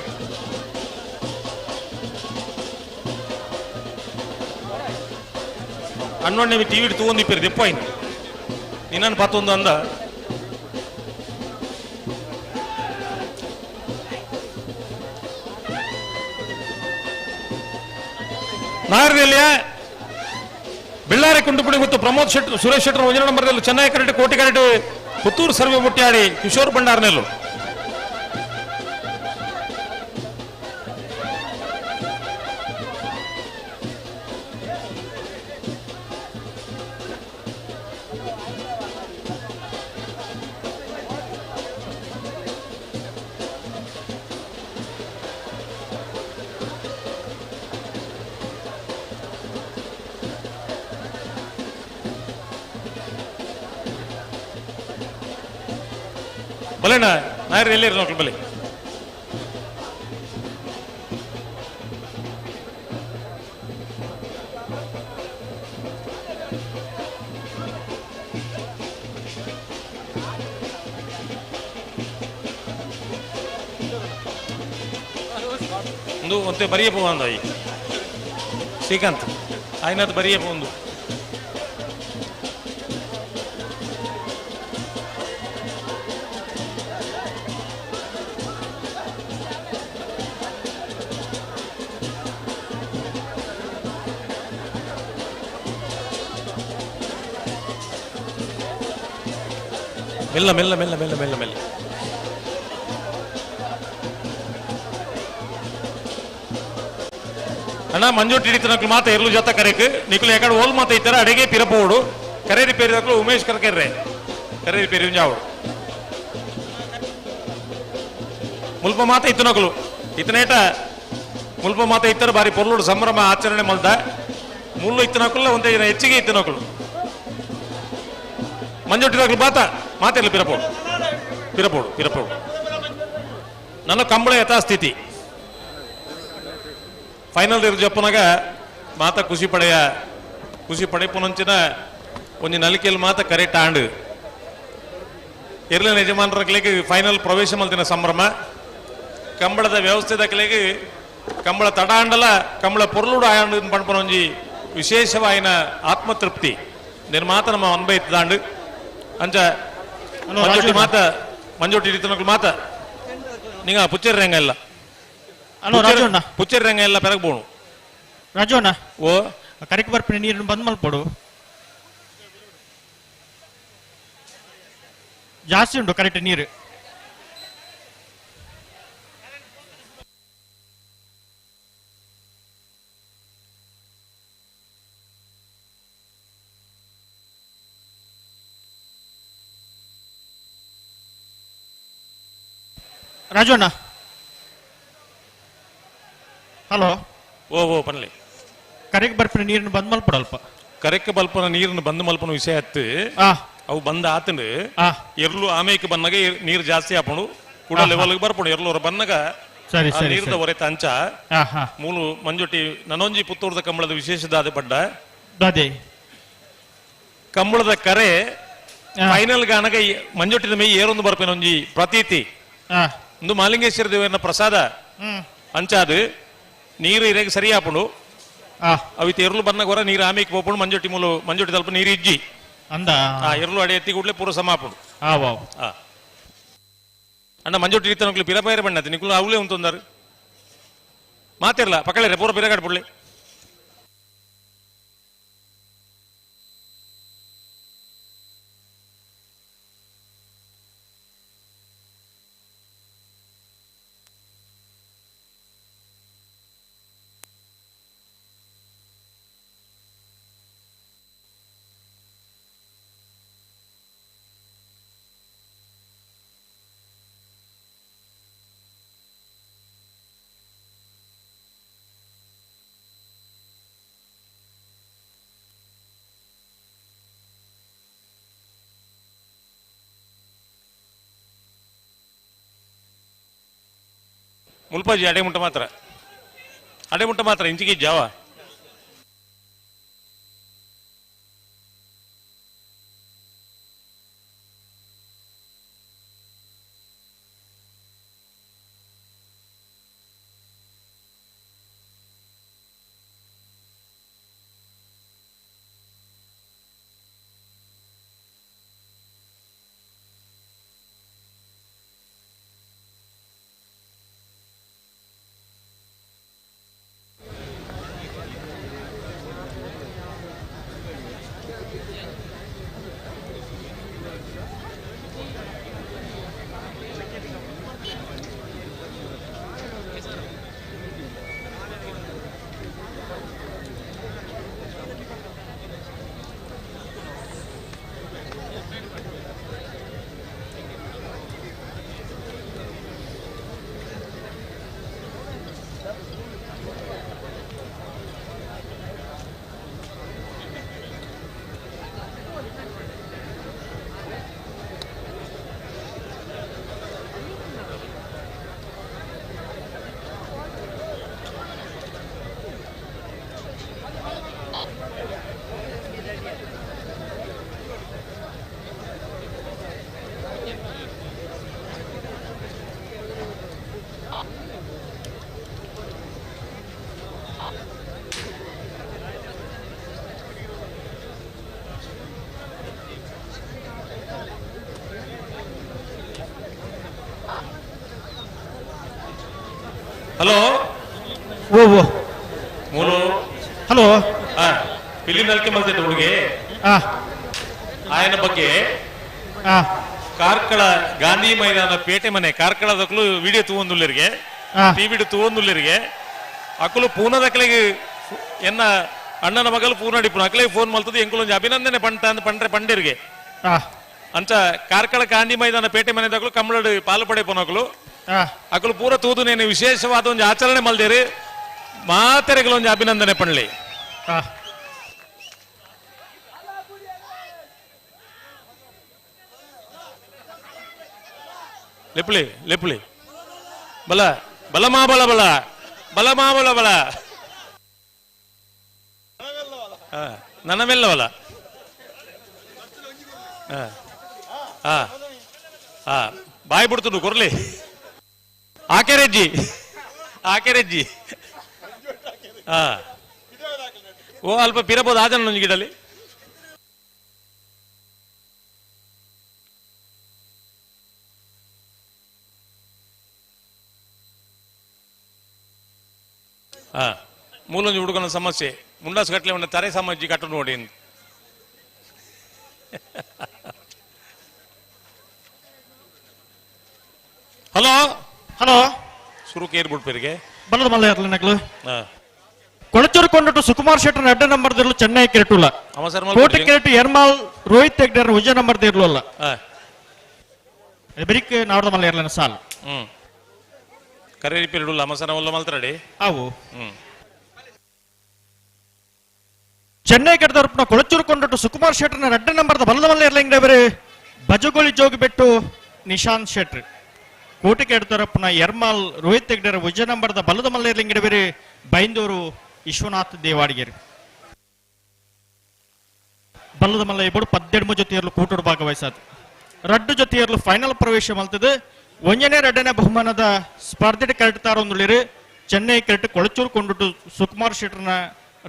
ಅಣ್ಣೊಣ್ಣೆ ಟಿವಿ ತೂವೊಂದಿಪ್ಪಿರು ದೆಪ್ಪಾಯಿನ ನಿನ್ನನ್ನು ಪತ್ತೊಂದು ಅಂದ ನಾಗರದಲ್ಲಿಯ ಬೆಳ್ಳಾರಿ ಕುಂಟುಪುಡಿ ಮತ್ತು ಪ್ರಮೋದ್ ಶೆಟ್ಟರ್ ಸುರೇಶ್ ಶೆಟ್ಟರ್ ಒಂಜನ ನಂಬರ್ದಲ್ಲಿ ಚೆನ್ನೈ ಕರೆಟ್ ಕೋಟಿ ಕರೆಟ್ ಪುತ್ತೂರು ಸರ್ವೆ ಮುಟ್ಟಾಡಿ ಕಿಶೋರ್ ಭಂಡಾರ್ನೆಲ್ಲು ಬಲೇಣ ನಾಯರ್ ಎಲ್ಲಿ ನೋಡ್ರಿ ಬಲೆ ಒಂದು ಒಂತೆ ಬರಿಯ ಪೋವಂದ ಈ ಶ್ರೀಕಾಂತ್ ಆಯ್ನಾಥ್ ಬರಿಯ ಪೋಂದು ಮೆಲ್ಲ ಮೆಲ್ಲ ಮೆಲ್ಲ ಮೆಲ್ಲ ಮೆಲ್ಲ ಮೆಲ್ಲ ಅಣ್ಣ ಮಂಜು ಹಿಡಿತನಕ್ಲು ಮಾತ ಎರ್ಲು ಜೊತೆ ಕರೆಕ್ ನಿಕ್ಲು ಎಕಡೆ ಓಲ್ ಮಾತ ಇತ್ತರ ಅಡಿಗೆ ಪಿರಪೋಡು ಕರೇರಿ ಪೇರಿದಕ್ಲು ಉಮೇಶ್ ಕರ್ಕೆರ್ರೆ ಕರೇರಿ ಪೇರಿ ಉಂಜಾವಡು ಮುಲ್ಪ ಮಾತ ಇತ್ತನಕ್ಲು ಇತನೇಟ ಮುಲ್ಪ ಮಾತ ಇತ್ತರ ಬಾರಿ ಪೊರ್ಲುಡು ಸಂಭ್ರಮ ಆಚರಣೆ ಮಲ್ದ ಮುಳ್ಳು ಇತ್ತನಕ್ಲು ಒಂದೇ ಜನ ಹೆಚ್ಚಿಗೆ ಇತ್ತನಕ್ಲು ಮಂಜುಟ್ಟಿದಾಗ್ಲು ಬಾತ ಮಾತಿರ್ಲಿ ಪಿರಪೋಡು ಪಿರಪೋಡು ಪಿರಪೋಡು ನನ್ನ ಕಂಬಳ ಯಥಾಸ್ಥಿತಿ ಫೈನಲ್ ಇರು ಜಪ್ಪನಾಗ ಮಾತ ಖುಷಿ ಪಡೆಯ ಖುಷಿ ಪಡೆಪುನಂಚಿನ ಒಂಜಿ ನಲಿಕೆಲ್ ಮಾತ ಕರೆಕ್ಟ್ ಆಂಡ್ ಎರ್ಲಿನ ಯಜಮಾನರ ಫೈನಲ್ ಪ್ರವೇಶ ಮಲ್ತಿನ ಸಂಭ್ರಮ ಕಂಬಳದ ವ್ಯವಸ್ಥೆದ ಕಲೆಗೆ ಕಂಬಳ ತಡ ಆಂಡಲ ಕಂಬಳ ಪೊರ್ಲುಡು ಆಂಡ್ ಪಣ್ಪನ ಒಂಜಿ ವಿಶೇಷವಾಯಿನ ಆತ್ಮತೃಪ್ತಿ నేను ಮಾತ ನಮ್ಮ ಅನ್ಬೈತ್ದಾಂಡು ಅಂಚ ಮಂಜೊಟ್ಟಿ ಮಾತ ಮಂಜೊಟ್ಟಿ ಇರ್ತನಕ್ಲು ಮಾತ ನಿಂಗ ಪುಚ್ಚರ್ರಂಗ ಇಲ್ಲ ಹಲೋ ರಾಜಣ್ಣ ಪುಚ್ಚರ್ರಂಗ ಎಲ್ಲ ಪೆರಗ್ಬೋಣು ರಾಜಣ್ಣ ಓ ಕರೆಕ್ ಬರ್ಪಿನ ನೀರನ್ನು ಬಂದ್ ಮಲ್ಪಡು ಜಾಸ್ತಿ ಉಂಟು ಕರೆಕ್ಟ್ ನೀರು ರಾಜಣ್ಣ ಹಲೋ ಓ ಓ ಪನ್ಲೆ ಕರೆಕ್ ಬರ್ಪಿನ ನೀರನ್ನು ಬಂದ್ ಮಲ್ಪಡು ಅಲ್ಪ ಕರೆಕ್ ಬಲ್ಪನ ನೀರನ್ನು ಬಂದ್ ಮಲ್ಪನ ವಿಷಯ ಅತ್ತು ಅವು ಬಂದ ಆತಂಡು ಎರ್ಲು ಆಮೇಕ್ ಬಂದಾಗ ನೀರು ಜಾಸ್ತಿ ಆಪಣು ಕೂಡ ಲೆವೆಲ್ ಬರ್ಪಣು ಎರ್ಲೂರ ಬನ್ನಗ ಸರಿ ಸರಿ ನೀರ್ದ ಹೊರೆತ ಅಂಚ ಮೂಲು ಮಂಜೊಟ್ಟಿ ನನೊಂಜಿ ಪುತ್ತೂರ್ದ ಕಂಬಳದ ವಿಶೇಷದಾದ ಪಡ್ಡ ದಾದೆ ಕಂಬಳದ ಕರೆ ಫೈನಲ್ ಗಾನಗ ಮಂಜೊಟ್ಟಿದ ಮೇ ಏರೊಂದು ಬರ್ಪೇನ ಒಂಜಿ ಪ್ರತೀತಿ ಒಂದು ಮಾಲಿಂಗೇಶ್ವರ ದೇವರನ ಪ್ರಸಾದ ಅಂಚಾದು ನೀರು ಇರಗೆ ಸರಿ ಆಪುಂಡು ಅವಿತ್ ಎರ್ಲು ಬನ್ನಗ ಹೊರ ನೀರು ಆಮೇಕ್ ಪೋಪುಂಡು ಮಂಜೊಟ್ಟಿ ಮೂಲು ಮಂಜೊಟ್ಟಿ ತಲ್ಪ ನೀರು ಇಜ್ಜಿ ಅಂದ ಎರ್ಲು ಅಡಿ ಎತ್ತಿ ಕೂಡಲೇ ಪೂರ ಸಮ ಆಪುಂಡು ಅಣ್ಣ ಮಂಜೊಟ್ಟಿ ಇತ್ತನಕ್ಲು ಪಿರಪೈರ ಬಣ್ಣತೆ ನಿಕ್ಲು ಅವಲೇ ಉಂತೊಂದಾರು ಮಾತಿರ್ಲ ಪಕ್ಕಳೆ ಪೂರ ಪಿರಗಾಡ್ ಪುಳ್ಳಿ ಮುಲ್ಪಾಜಿ ಅಡೆ ಮುಟ್ಟ ಮಾತ್ರ ಅಡೆ ಮುಟ್ಟ ಮಾತ್ರ ಇಂಚಿಗೆ ಜಾವ Hello ಓ ಓ ಮೂಲು ಹಲೋ ಪಿಲಿ ನಲ್ಕೆ ಮಲ್ತಿದ್ದ ಹುಡುಗಿ ಆಯನ ಬಗ್ಗೆ ಕಾರ್ಕಳ ಗಾಂಧಿ ಮೈದಾನ ಪೇಟೆ ಮನೆ ಕಾರ್ಕಳದಕ್ಕಲು ವಿಡಿಯೋ ತೂವೊಂದುಲ್ಲರಿಗೆ ಟಿವಿಡು ತೂವೊಂದುಲ್ಲರಿಗೆ ಅಕಲು ಪೂನದಕ್ಕಲಿಗೆ ಎನ್ನ ಅಣ್ಣನ ಮಗಲು ಪೂನ ಅಡಿಪುನ ಅಕಲಿಗೆ ಫೋನ್ ಮಲ್ತದ ಎಂಕುಲೊಂಜಿ ಅಭಿನಂದನೆ ಪಂಟ ಅಂದ್ ಪಂಡ್ರೆ ಪಂಡಿರಿಗೆ ಅಂಚ ಕಾರ್ಕಳ ಗಾಂಧಿ ಮೈದಾನ ಪೇಟೆ ಮನೆದಕ್ಕಲು ಕಮ್ಮಳಡು ಪಾಲು ಪಡೆ ಪೋನಕಲು ಅಕಲು ಪೂರ ತೂದು ನೇನು ವಿಶೇಷವಾದ ಒಂಜಿ ಆಚರಣೆ ಮಲ್ದೇರಿ ಮಾತೆರೆಗಳೊಂಜಿ ಅಭಿನಂದನೆ ಪಂಡ್ಲಿ. ಲೆಪ್ಲಿ ಲೆಪ್ಲಿ ಬಲ ಬಲ ಮಾ ಬಲ ಬಲ ಬಲ ಮಾ ಬಲ ಬಲ ನನ್ನ ಮೆಲ್ಲವಲ್ಲ. ಬಾಯಿ ಬಿಡ್ತುಂಡು ಕೊರ್ಲಿ ಆಕೆರೆಜ್ಜಿ ಆಕೆರೆಜ್ಜಿ. ಓ ಅಲ್ಪ ಪಿರಬೋದು ಆಜನ ಗಿಡಲಿ. ಮೂಲೊಂಜಿ ಹುಡುಗನ ಸಮಸ್ಯೆ ಮುಂಡಾಸು ಕಟ್ಲೆ ಉಂಡ ತರೆ ಸಮಾಜಿ ಕಟ್ಟು ನೋಡಿ. ಹಲೋ ಹಲೋ ಸುರು ಕೇರ್ ಬಿಡ್ಪೇರಿಗೆ ಬಲ್ಲದ ಮಲ್ಲ ಇರ್ಲಿ ನಕ್ಲು ಕೊಳಚೂರು ಕೊಂಡಟ್ಟು ಸುಕುಮಾರ್ ಶೆಟ್ಟರ್ ಅಡ್ಡ ನಂಬರ್ ದಿರ್ಲು ಚೆನ್ನೈ ಕೆರೆಟುಲ್ಲ ಕೋಟೆ ಕೆರೆಟು ಎರ್ಮಾಲ್ ರೋಹಿತ್ ಹೆಗ್ಡರ್ ಉಜ್ಜ ನಂಬರ್ ದಿರ್ಲು ಅಲ್ಲ ಬೆರಿಕ್ ನಾವದ ಮಲ್ಲ ಇರ್ಲಿನ ಸಾಲ್. ಕರೆ ರಿಪೇರ್ ಅಮಸನ ಒಲ್ಲ ಮಲ್ತರಡಿ ಅವು ಚೆನ್ನೈ ಕೆಟ್ಟದರಪ್ಪನ ಕೊಳಚೂರು ಕೊಂಡಟ್ಟು ಸುಕುಮಾರ್ ಶೆಟ್ಟರ್ನ ಅಡ್ಡ ನಂಬರ್ದ ಬಲದ ಮಲ್ಲ ಇರ್ಲಿಂಗ್ ಬೇರೆ ಬಜಗೋಳಿ ಜೋಗಿ ಬೆಟ್ಟು ನಿಶಾಂತ್ ಶೆಟ್ರ್. ಕೋಟೆ ಕೆಡ್ತರಪ್ಪನ ಎರ್ಮಾಲ್ ರೋಹಿತ್ ಹೆಗ್ಡರ್ ಉಜ್ಜ ನಂಬರ್ದ ಬಲದ ಮಲ್ಲ ಇರ್ಲಿಂಗ್ ಬೇರೆ ಬೈಂದೂರು ವಿಶ್ವನಾಥ್ ದೇವಾಡಿಗೆರ್. ಬಲ್ಲದ ಮಲ್ಲ ಇಬ್ಬರು 12 ಜೊತೆಯರ್ಲು ಕೂಟೋಡು ಭಾಗವಹಿಸಾದ ರಡ್ಡು ಜೊತೆಯರ್ಲು ಫೈನಲ್ ಪ್ರವೇಶ ಮಲ್ತದೆ. ಒಂಜನೇ ರಡ್ಡನೇ ಬಹುಮಾನದ ಸ್ಪರ್ಧೆ ಕರೆಕ್ಟ್ ಒಂದುಳಿರು ಚೆನ್ನೈ ಕೆರೆಟ್ ಕೊಳಚೂರು ಕೊಂಡುಟ್ಟು ಸುಕುಮಾರ್ ಶೆಟ್ಟರ್ನ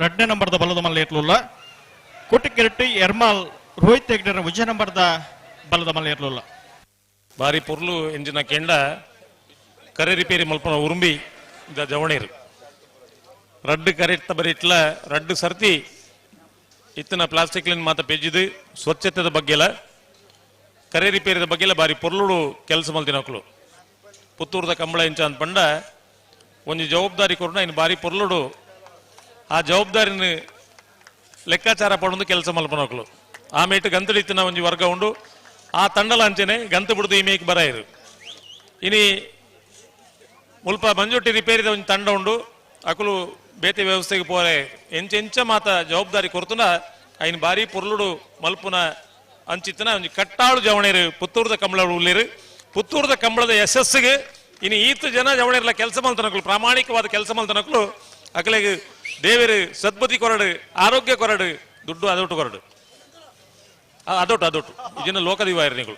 ರಡ್ಡನೇ ನಂಬರ್ದ ಬಲದ ಮಲ್ಲ ಇರ್ಲಿಲ್ಲ. ಕೋಟೆ ಕೆರೆಟ್ ಎರ್ಮಾಲ್ ರೋಹಿತ್ ಹೆಗ್ಡರ್ ಉಜ್ಜ ನಂಬರ್ದ ಬಲದ ಮಲ್ಲ ಇರ್ಲಿಲ್ಲ. ಬಾರಿ ಪೊರ್ಲು ಎಂಜಿನ ಕೆಂಡ ಕರೆ ರಿಪೇರಿ ಮಲ್ಪನ ಉರುಂಬಿ ಇದ ಜವಣೀರು ರಡ್ಡು ಕರೆಕ್ಟ್ ಬರೀಟ್ಲ ರಡ್ಡು ಸರ್ತಿ ಇತ್ತನ ಪ್ಲಾಸ್ಟಿಕ್ಲಿನ ಮಾತ ಪೆಜ್ಜಿದು ಸ್ವಚ್ಛತೆದ ಬಗ್ಗೆಲ ಕರೆ ರಿಪೇರಿದ ಬಗ್ಗೆಲ ಬಾರಿ ಪೊರ್ಲುಡು ಕೆಲಸ ಮಲ್ತಿನಕ್ಲು. ಪುತ್ತೂರ್ದ ಕಂಬಳ ಇಂಚ ಅಂತ ಪಂಡ ಒಂಜಿ ಜವಾಬ್ದಾರಿ ಕೊರ್ನ ಇನ್ನು ಬಾರಿ ಪೊರ್ಲುಡು ಆ ಜವಾಬ್ದಾರಿನ ಲೆಕ್ಕಾಚಾರ ಪಡೊಂದು ಕೆಲಸ ಮಲ್ಪನಕ್ಲು. ಆ ಮೇಟ್ ಗಂತಡಿತ್ತಿನ ಒಂಜಿ ವರ್ಗ ಉಂಡು ಆ ತಂಡಲ ಅಂಚೆನೆ ಗಂತು ಬಿಡ್ದು ಈ ಮೇಕ್ ಬರಾಯಿರು. ಇನಿ ಮುಲ್ಪ ಮಂಜೊಟ್ಟಿ ರಿಪೇರಿದ ಒಂಜಿ ತಂಡ ಉಂಡು ಅಕುಲು ಬೇತೆ ವ್ಯವಸ್ಥೆಗೆ ಪೋರೆ ಎಂಚೆಂಚ ಮಾತ ಜವಾಬ್ದಾರಿ ಕೊರ್ತುನ ಐನ್ ಬಾರಿ ಪೊರ್ಲುಡು ಮಲ್ಪುನ ಅಂಚಿತ್ತನ ಒಂಜಿ ಕಟ್ಟಾಳು ಜವಣೇರು ಪುತ್ತೂರ್ದ ಕಂಬಳ ಉಳ್ಳೇರು. ಪುತ್ತೂರ್ದ ಕಂಬಳದ ಯಶಸ್ಸಿಗೆ ಇನ್ನು ಈತ ಜನ ಜವಣೇರ್ಲ ಕೆಲಸ ಮಲ್ತನಕ್ಲು ಪ್ರಾಮಾಣಿಕವಾದ ಕೆಲಸ ಮಲ್ತನಕ್ಲು ಅಕಲೆಗೆ ದೇವರು ಸದ್ಬುದ್ಧಿ ಕೊರಡು ಆರೋಗ್ಯ ಕೊರಡು ದುಡ್ಡು ಅದೊಟ್ಟು ಕೊರಡು ಅದೊಟ್ಟು ಅದೊಟ್ಟು ಇದನ್ನ ಲೋಕದಿವಾಯರು ನೀವು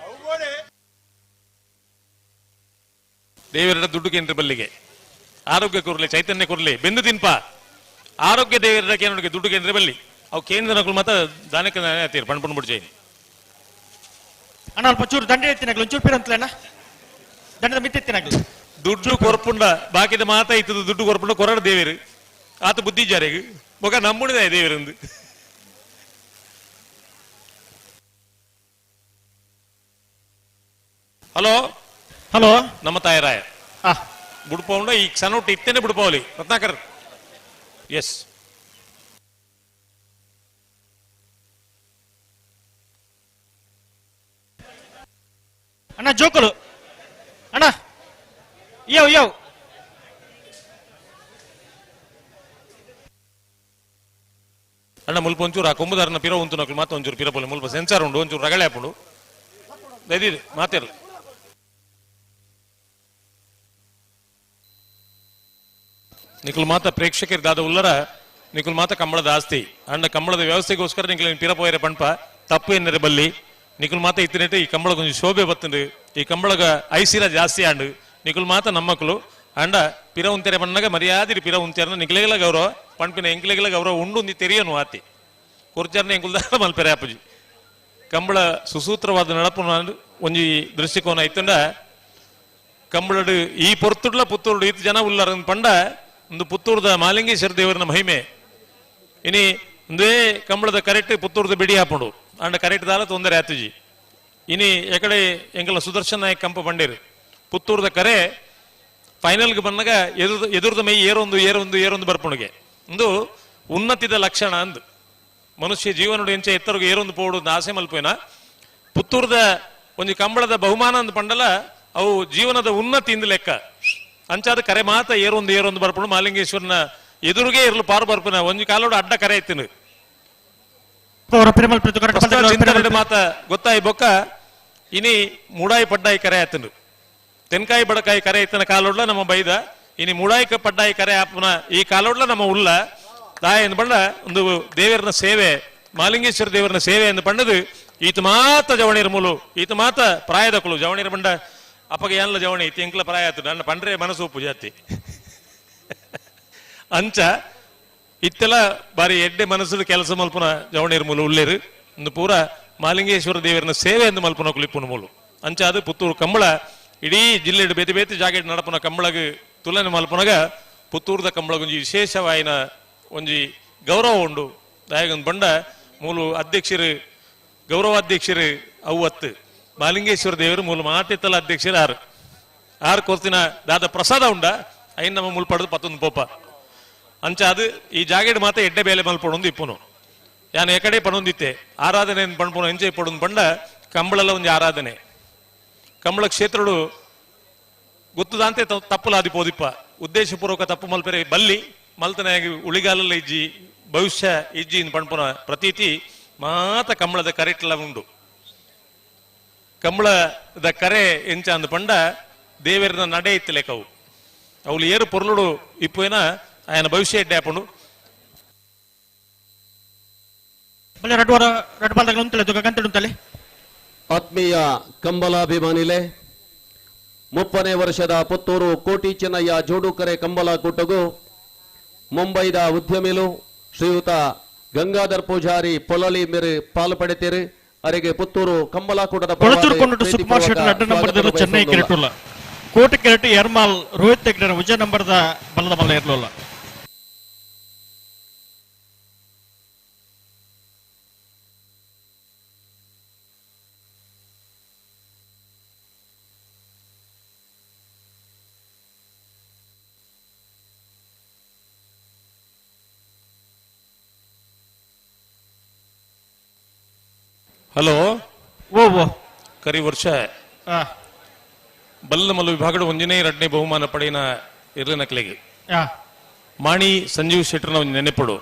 ದೇವರ ದುಡ್ಡು ಕೇಂದ್ರ ಬಲ್ಲಿಗೆ ಆರೋಗ್ಯ ಕೊರ್ಲಿ ಚೈತನ್ಯ ಕೊರ್ಲಿ ಬೆಂದು ತಿನ್ಪ ಆರೋಗ್ಯ ದೇವರ ಕೇಂದ್ರ ದುಡ್ಡು ಕೇಂದ್ರ ಬಲ್ಲಿ ಅವು ಕೇಂದ್ರ ನಕಲು ಮಾತ್ರ ದಾನಕ್ಕೆ ತೀರ್ ಪಣ್ ಪಣ್ ಬಿಡ್ಜೈನಿ. ಅಣ್ಣ ಅಲ್ಪ ಚೂರು ದಂಡೆ ಎತ್ತಿನಗ್ಲು ಒಂಚೂರು ಪಿರಂತಲೇನ ದಂಡದ ಮಿತ್ತೆತ್ತಿನಗ್ಲು ದುಡ್ಡು ಕೊರ್ಪುಂಡ ಬಾಕಿದ ಮಾತ ಇತ್ತದು ದುಡ್ಡು ಕೊರ್ಪುಂಡ ಕೊರಡ ದೇವರು ಆತ ಬುದ್ಧಿ ಜಾರಿಗೆ ಮೊಗ ನಮ್ಮುಣಿದ ದೇವರಂದು. ಹಲೋ ಹಲೋ ನಮ್ಮ ತಾಯರಾಯ ಬುಡ್ಪೌಂಡ ಈ ಕ್ಷಣ ಇತ್ತೇನೆ ಬುಡ್ಪವಲಿ ರತ್ನಾಕರ್. ಎಸ್ ಅಣ್ಣ ಜೋಕುಲು ಅಣ್ಣ ಯೋ ಯೋ ಅಣ್ಣ ಮುಲ್ಪ ಒಂಚೂರು ಆ ಕೊಂಬುದಾರನ ಪಿರ ಉಂಟು ನಕ್ಲು ಮಾತು ಒಂಚೂರು ಪಿರ ಪೋಲಿ ಮುಲ್ಪ ಸೆನ್ಸಾರ್ ಉಂಡು ಒಂಚೂರು ರಗಳೆ ಹಾಪುಂಡು ದಯದಿದೆ ಮಾತಿರಲಿ. ನಿಖಲ್ ಮಾತ ಪ್ರೇಕ್ಷಕರು ದಾದ ಉಲ್ಲರ ನಿಖಲ್ ಮಾತ ಕಂಬಳದ ಆಸ್ತಿ ಅಂಡ ಕಂಬಳದ ವ್ಯವಸ್ಥೆಗೋಸ್ಕರ ನಿಖಲ್ ಪಿರ ಪೋಯರೆ ಪಂಪ ತಪ್ಪು ಎನ್ನರೆ ಬಲ್ಲಿ ನಿಖಲ್ ಮಾತ ಇತ್ತಿನಟ್ಟು ಈ ಕಂಬಳ ಕೊಂಚ ಶೋಭೆ ಬತ್ತುಂಡು ಈ ಕಂಬಳಗ ಐಸಿರ ಜಾಸ್ತಿ ಆಂಡು ನಿಖಲ್ ಮಾತ ನಮ್ಮಕ್ಕಳು ಅಂಡ ಪಿರ ಉಂತೆರೆ ಪಣ್ಣಗ ಮರ್ಯಾದಿರಿ ಪಿರ ಉಂತೆರನ ನಿಖಲೆಗಲ ಗೌರವ ಪಣ್ಪಿನ ಎಂಕ್ಲೆಗಲ ಗೌರವ ಉಂಡು ನೀ ತೆರಿಯನು ಆತಿ ಕೊರ್ಚರ್ನ ಎಂಕುಲ್ದಾರ ಮಲ್ಪೆರೆ ಅಪ್ಪಜಿ ಕಂಬಳ ಸುಸೂತ್ರವಾದ ನಡಪು ಒಂಜಿ ದೃಷ್ಟಿಕೋನ ಇತ್ತುಂಡ ಕಂಬಳಡು ಈ ಪೊರ್ತುಡ್ಲ ಪುತ್ತೂರುಡು ಈತ ಜನ ಉಲ್ಲರ ಪಂಡ ಒಂದು ಪುತ್ತೂರ್ದ ಮಾಲಿಂಗೇಶ್ವರ ದೇವರನ ಮಹಿಮೆ. ಇನಿ ಒಂದೇ ಕಂಬಳದ ಕರೆಕ್ಟ್ ಪುತ್ತೂರ್ದ ಬಿಡಿ ಹಾಪುಂಡು ಅಂಡ ಕರೆಕ್ಟ್ ದಾಲ ತೊಂದರೆ ಆತುಜಿ. ಇನಿ ಎಕಡೆ ಎಂಕಲ ಸುದರ್ಶನ್ ನಾಯಕ್ ಕಂಪ ಬಂಡೇರು ಪುತ್ತೂರ್ದ ಕರೆ ಫೈನಲ್ಗೆ ಬಂದಾಗ ಎದುರ್ದ ಮೈ ಏರೊಂದು ಏರೊಂದು ಏರೊಂದು ಬರ್ಪುಣಿಗೆ ಒಂದು ಉನ್ನತಿದ ಲಕ್ಷಣ ಅಂದು ಮನುಷ್ಯ ಜೀವನಡು ಎಂಚ ಎತ್ತರಗು ಏರೊಂದು ಪೋಡು ಆಸೆ ಮಲ್ಪೋಯ್ನ ಪುತ್ತೂರ್ದ ಒಂಜಿ ಕಂಬಳದ ಬಹುಮಾನ ಅಂದ್ ಪಂಡಲ ಅವು ಜೀವನದ ಉನ್ನತಿ ಇಂದ ಲೆಕ್ಕ. ಅಂಚಾದ ಕರೆ ಮಾತ ಏರೊಂದು ಏರೊಂದು ಬರ್ಪುಣು ಮಾಲಿಂಗೇಶ್ವರನ ಎದುರುಗೆ ಇರಲು ಪಾರು ಬರ್ಪುನ ಒಂಜಿ ಕಾಲೋಡು ಅಡ್ಡ ಕರೆ ಇತ್ತಿನ ಮಾತ ಗೊತ್ತಾಯಿ ಬೊಕ್ಕ ಇನಿ ಮೂಡಾಯಿ ಪಡ್ಡಾಯಿ ಕರೆ ಆತನು ತೆನ್ಕಾಯಿ ಬಡಕಾಯಿ ಕರೆ ಇತ್ತನ ಕಾಲೋಡ್ಲ ನಮ್ಮ ಬೈದ ಇನಿ ಮೂಡಾಯಿ ಪಡ್ಡಾಯಿ ಕರೆ ಆಪನ ಈ ಕಾಲೋಡ್ಲ ನಮ್ಮ ಉಲ್ಲ ತಾಯಿ ಎಂದು ಬಣ್ಣ ಒಂದು ದೇವರನ ಸೇವೆ ಮಾಲಿಂಗೇಶ್ವರ ದೇವರನ ಸೇವೆ ಎಂದು ಪಂಡದು ಈತ ಮಾತ ಜವಣಿರ ಮೂಲು ಈತ ಮಾತ ಪ್ರಾಯದಕುಲು ಜವಣಿರ ಬಂಡ ಅಪ್ಪಗೆ ಏನ್ಲ ಜವಣಿ ಇತಿ ಎಂಕ್ಲ ಪ್ರಾಯ ಆತು ನನ್ನ ಪಂಡ್ರೆ ಮನಸ್ಸು ಉಪ್ಪು ಜಾತಿ ಅಂಚ ಇತ್ತೆಲ್ಲ ಬಾರಿ ಎಡ್ಡೆ ಮನಸ್ಸು ಕೆಲಸ ಮಲ್ಪುನ ಜವಣಿರ ಮೂಲು ಉಲ್ಲೇರು ಒಂದು ಪೂರ ಮಾಲಿಂಗೇಶ್ವರ ದೇವರನ ಸೇವೆ ಎಂದು ಮಲ್ಪುನ ಕುಲಿಪ್ಪುನ ಮೂಲು ಅಂಚ ಅದು ಪುತ್ತೂರು ಕಂಬಳ ಇಡೀ ಜಿಲ್ಲೆ ಬೇತೆ ಬೇತೆ ಜಾಗೆಡ್ ನಡಪುನ ಕಂಬಳಗ್ ತುಲನೆ ಮಲ್ಪುನಗ ಪುತ್ತೂರ್ದ ಕಂಬಳಗೊಂಜಿ ವಿಶೇಷವಾಯಿನ ಒಂಜಿ ಗೌರವ ಉಂಡು. ದಾಯಗೊಂದು ಬಂಡ ಮೂಲು ಅಧ್ಯಕ್ಷರು ಗೌರವಾಧ್ಯಕ್ಷರು ಅವ್ವತ್ತು ಮಾಲಿಂಗೇಶ್ವರ ದೇವರು ಮೂಲ ಮಾತೆತ್ತಲ ಅಧ್ಯಕ್ಷರು ಆರು ಆರು ಕೊರ್ತಿನ ದಾದ ಪ್ರಸಾದ ಉಂಡ ಐನ್ ನಮ್ಮ ಮುಲ್ ಪಡೆದು ಪತ್ತೊಂದು ಪೋಪ ಅಂಚ ಅದು ಈ ಜಾಗೆಡ್ ಮಾತ ಎಡ್ಡೆ ಬೇಲೆ ಮಲ್ಪಡೊಂದು ಇಪ್ಪುನು ಯಾನ್ ಎಕಡೆ ಪಣೊಂದಿತ್ತೆ ಆರಾಧನೆ ಪಣ್ಪುನು ಎಂಚೆ ಪಡೊಂದು ಪಂಡ ಕಂಬಳಲ್ಲ ಒಂಜಿ ಆರಾಧನೆ ಕಂಬಳ ಕ್ಷೇತ್ರಡು ಗೊತ್ತುದಾಂತೆ ತಪ್ಪುಲಾದಿ ಪೋದಿಪ್ಪ ಉದ್ದೇಶಪೂರ್ವಕ ತಪ್ಪು ಮಲ್ಪೆರೆ ಬಲ್ಲಿ ಮಲ್ತನ ಉಳಿಗಾಲಲ್ಲ ಇಜ್ಜಿ ಭವಿಷ್ಯ ಇಜ್ಜಿ ಪಣ್ಪುನ ಪ್ರತೀತಿ ಮಾತ ಕಂಬಳದ ಕರೆಟ್ಲ ಉಂಡು. ಕಂಬಳದ ಕರೆ ಎಂಚ ಅಂದ್ ಪಂಡ ದೇವರನ ನಡೆ ಇತ್ತು ಲೆಕ್ಕವು ಅವಳು ಏರು ಪೊರ್ಲುಡು ಇಪ್ಪುನ ఆయన ಭವಿಷ್ಯ ಎಡ್ಡೆ ಆಪುಂಡು. ಆತ್ಮೀಯ ಕಂಬಲಾಭಿಮಾನಿಲೆ 30ನೇ ವರ್ಷದ ಪುತ್ತೂರು ಕೋಟಿ ಚೆನ್ನಯ್ಯ ಜೋಡುಕರೆ ಕಂಬಲ ಕೂಟಗೂ ಮುಂಬೈದ ಉದ್ಯಮಿಲು ಶ್ರೀಯುತ ಗಂಗಾಧರ್ ಪೂಜಾರಿ ಪೊಲಲಿ ಮೇರೆ ಪಾಲು ಪಡೆತೀರಿ. ಅರೆಗೆ ಪುತ್ತೂರು ಕಂಬಲಾಕೂಟದ ಸುಕುಮಾರ್ ಶೆಟ್ಟರ್ ಅಡ್ಡ ನಂಬರ್ ಚೆನ್ನೈ ಕೆರೆಟುಲ್ಲ ಕೋಟಿ ಕೆರೆಟು ಎರ್ಮಾಲ್ ರೋಹಿತ್ ಹೆಗ್ಡೆ ವಿಜಯ ನಂಬರ್ದ ಬಲದ ಮಲ್ಲ ಇರಲಿಲ್ಲ. ಹಲೋ ಓ ಓ ಕರಿ ವರ್ಷ ಬಲ್ಲ ಮಲ್ಲ ವಿಭಾಗದ ಒಂಜನೇ ಎರಡನೇ ಬಹುಮಾನ ಪಡೆಯಿನ ಇರ್ಲಿನಕ್ಲೆಗೆ ಮಾಣಿ ಸಂಜೀವ್ ಶೆಟ್ಟರ್ನ ಒಂದು ನೆನೆಪಡು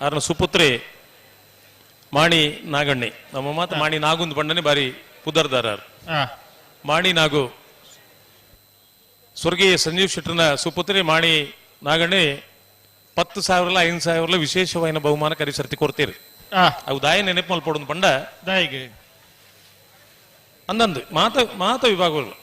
ಆರ್ನ ಸುಪುತ್ರೆ ಮಾಣಿ ನಾಗಣ್ಣೆ ನಮ್ಮ ಮಾತು ಮಾಣಿ ನಾಗುಂದು ಬಂಡನೆ ಬಾರಿ ಪುದರ್ದಾರರು ಮಾಣಿ ನಾಗು ಸ್ವರ್ಗೀಯ ಸಂಜೀವ್ ಶೆಟ್ಟರ್ನ ಸುಪುತ್ರಿ ಮಾಣಿ ನಾಗಣ್ಣೆ 10,000 5,000 ವಿಶೇಷವಾದ ಬಹುಮಾನ ಕರಿಸರ್ತಿ ಕೊಡ್ತೀರಿ. ಅವು ದಾಯ ನೆನಪು ಮಲ್ಪೊಡೊಂದು ಪಂಡ ದಾಯಿಗೆ ಅಂದಂದು ಮಾತ ಮಾತ ವಿಭಾಗಗಳು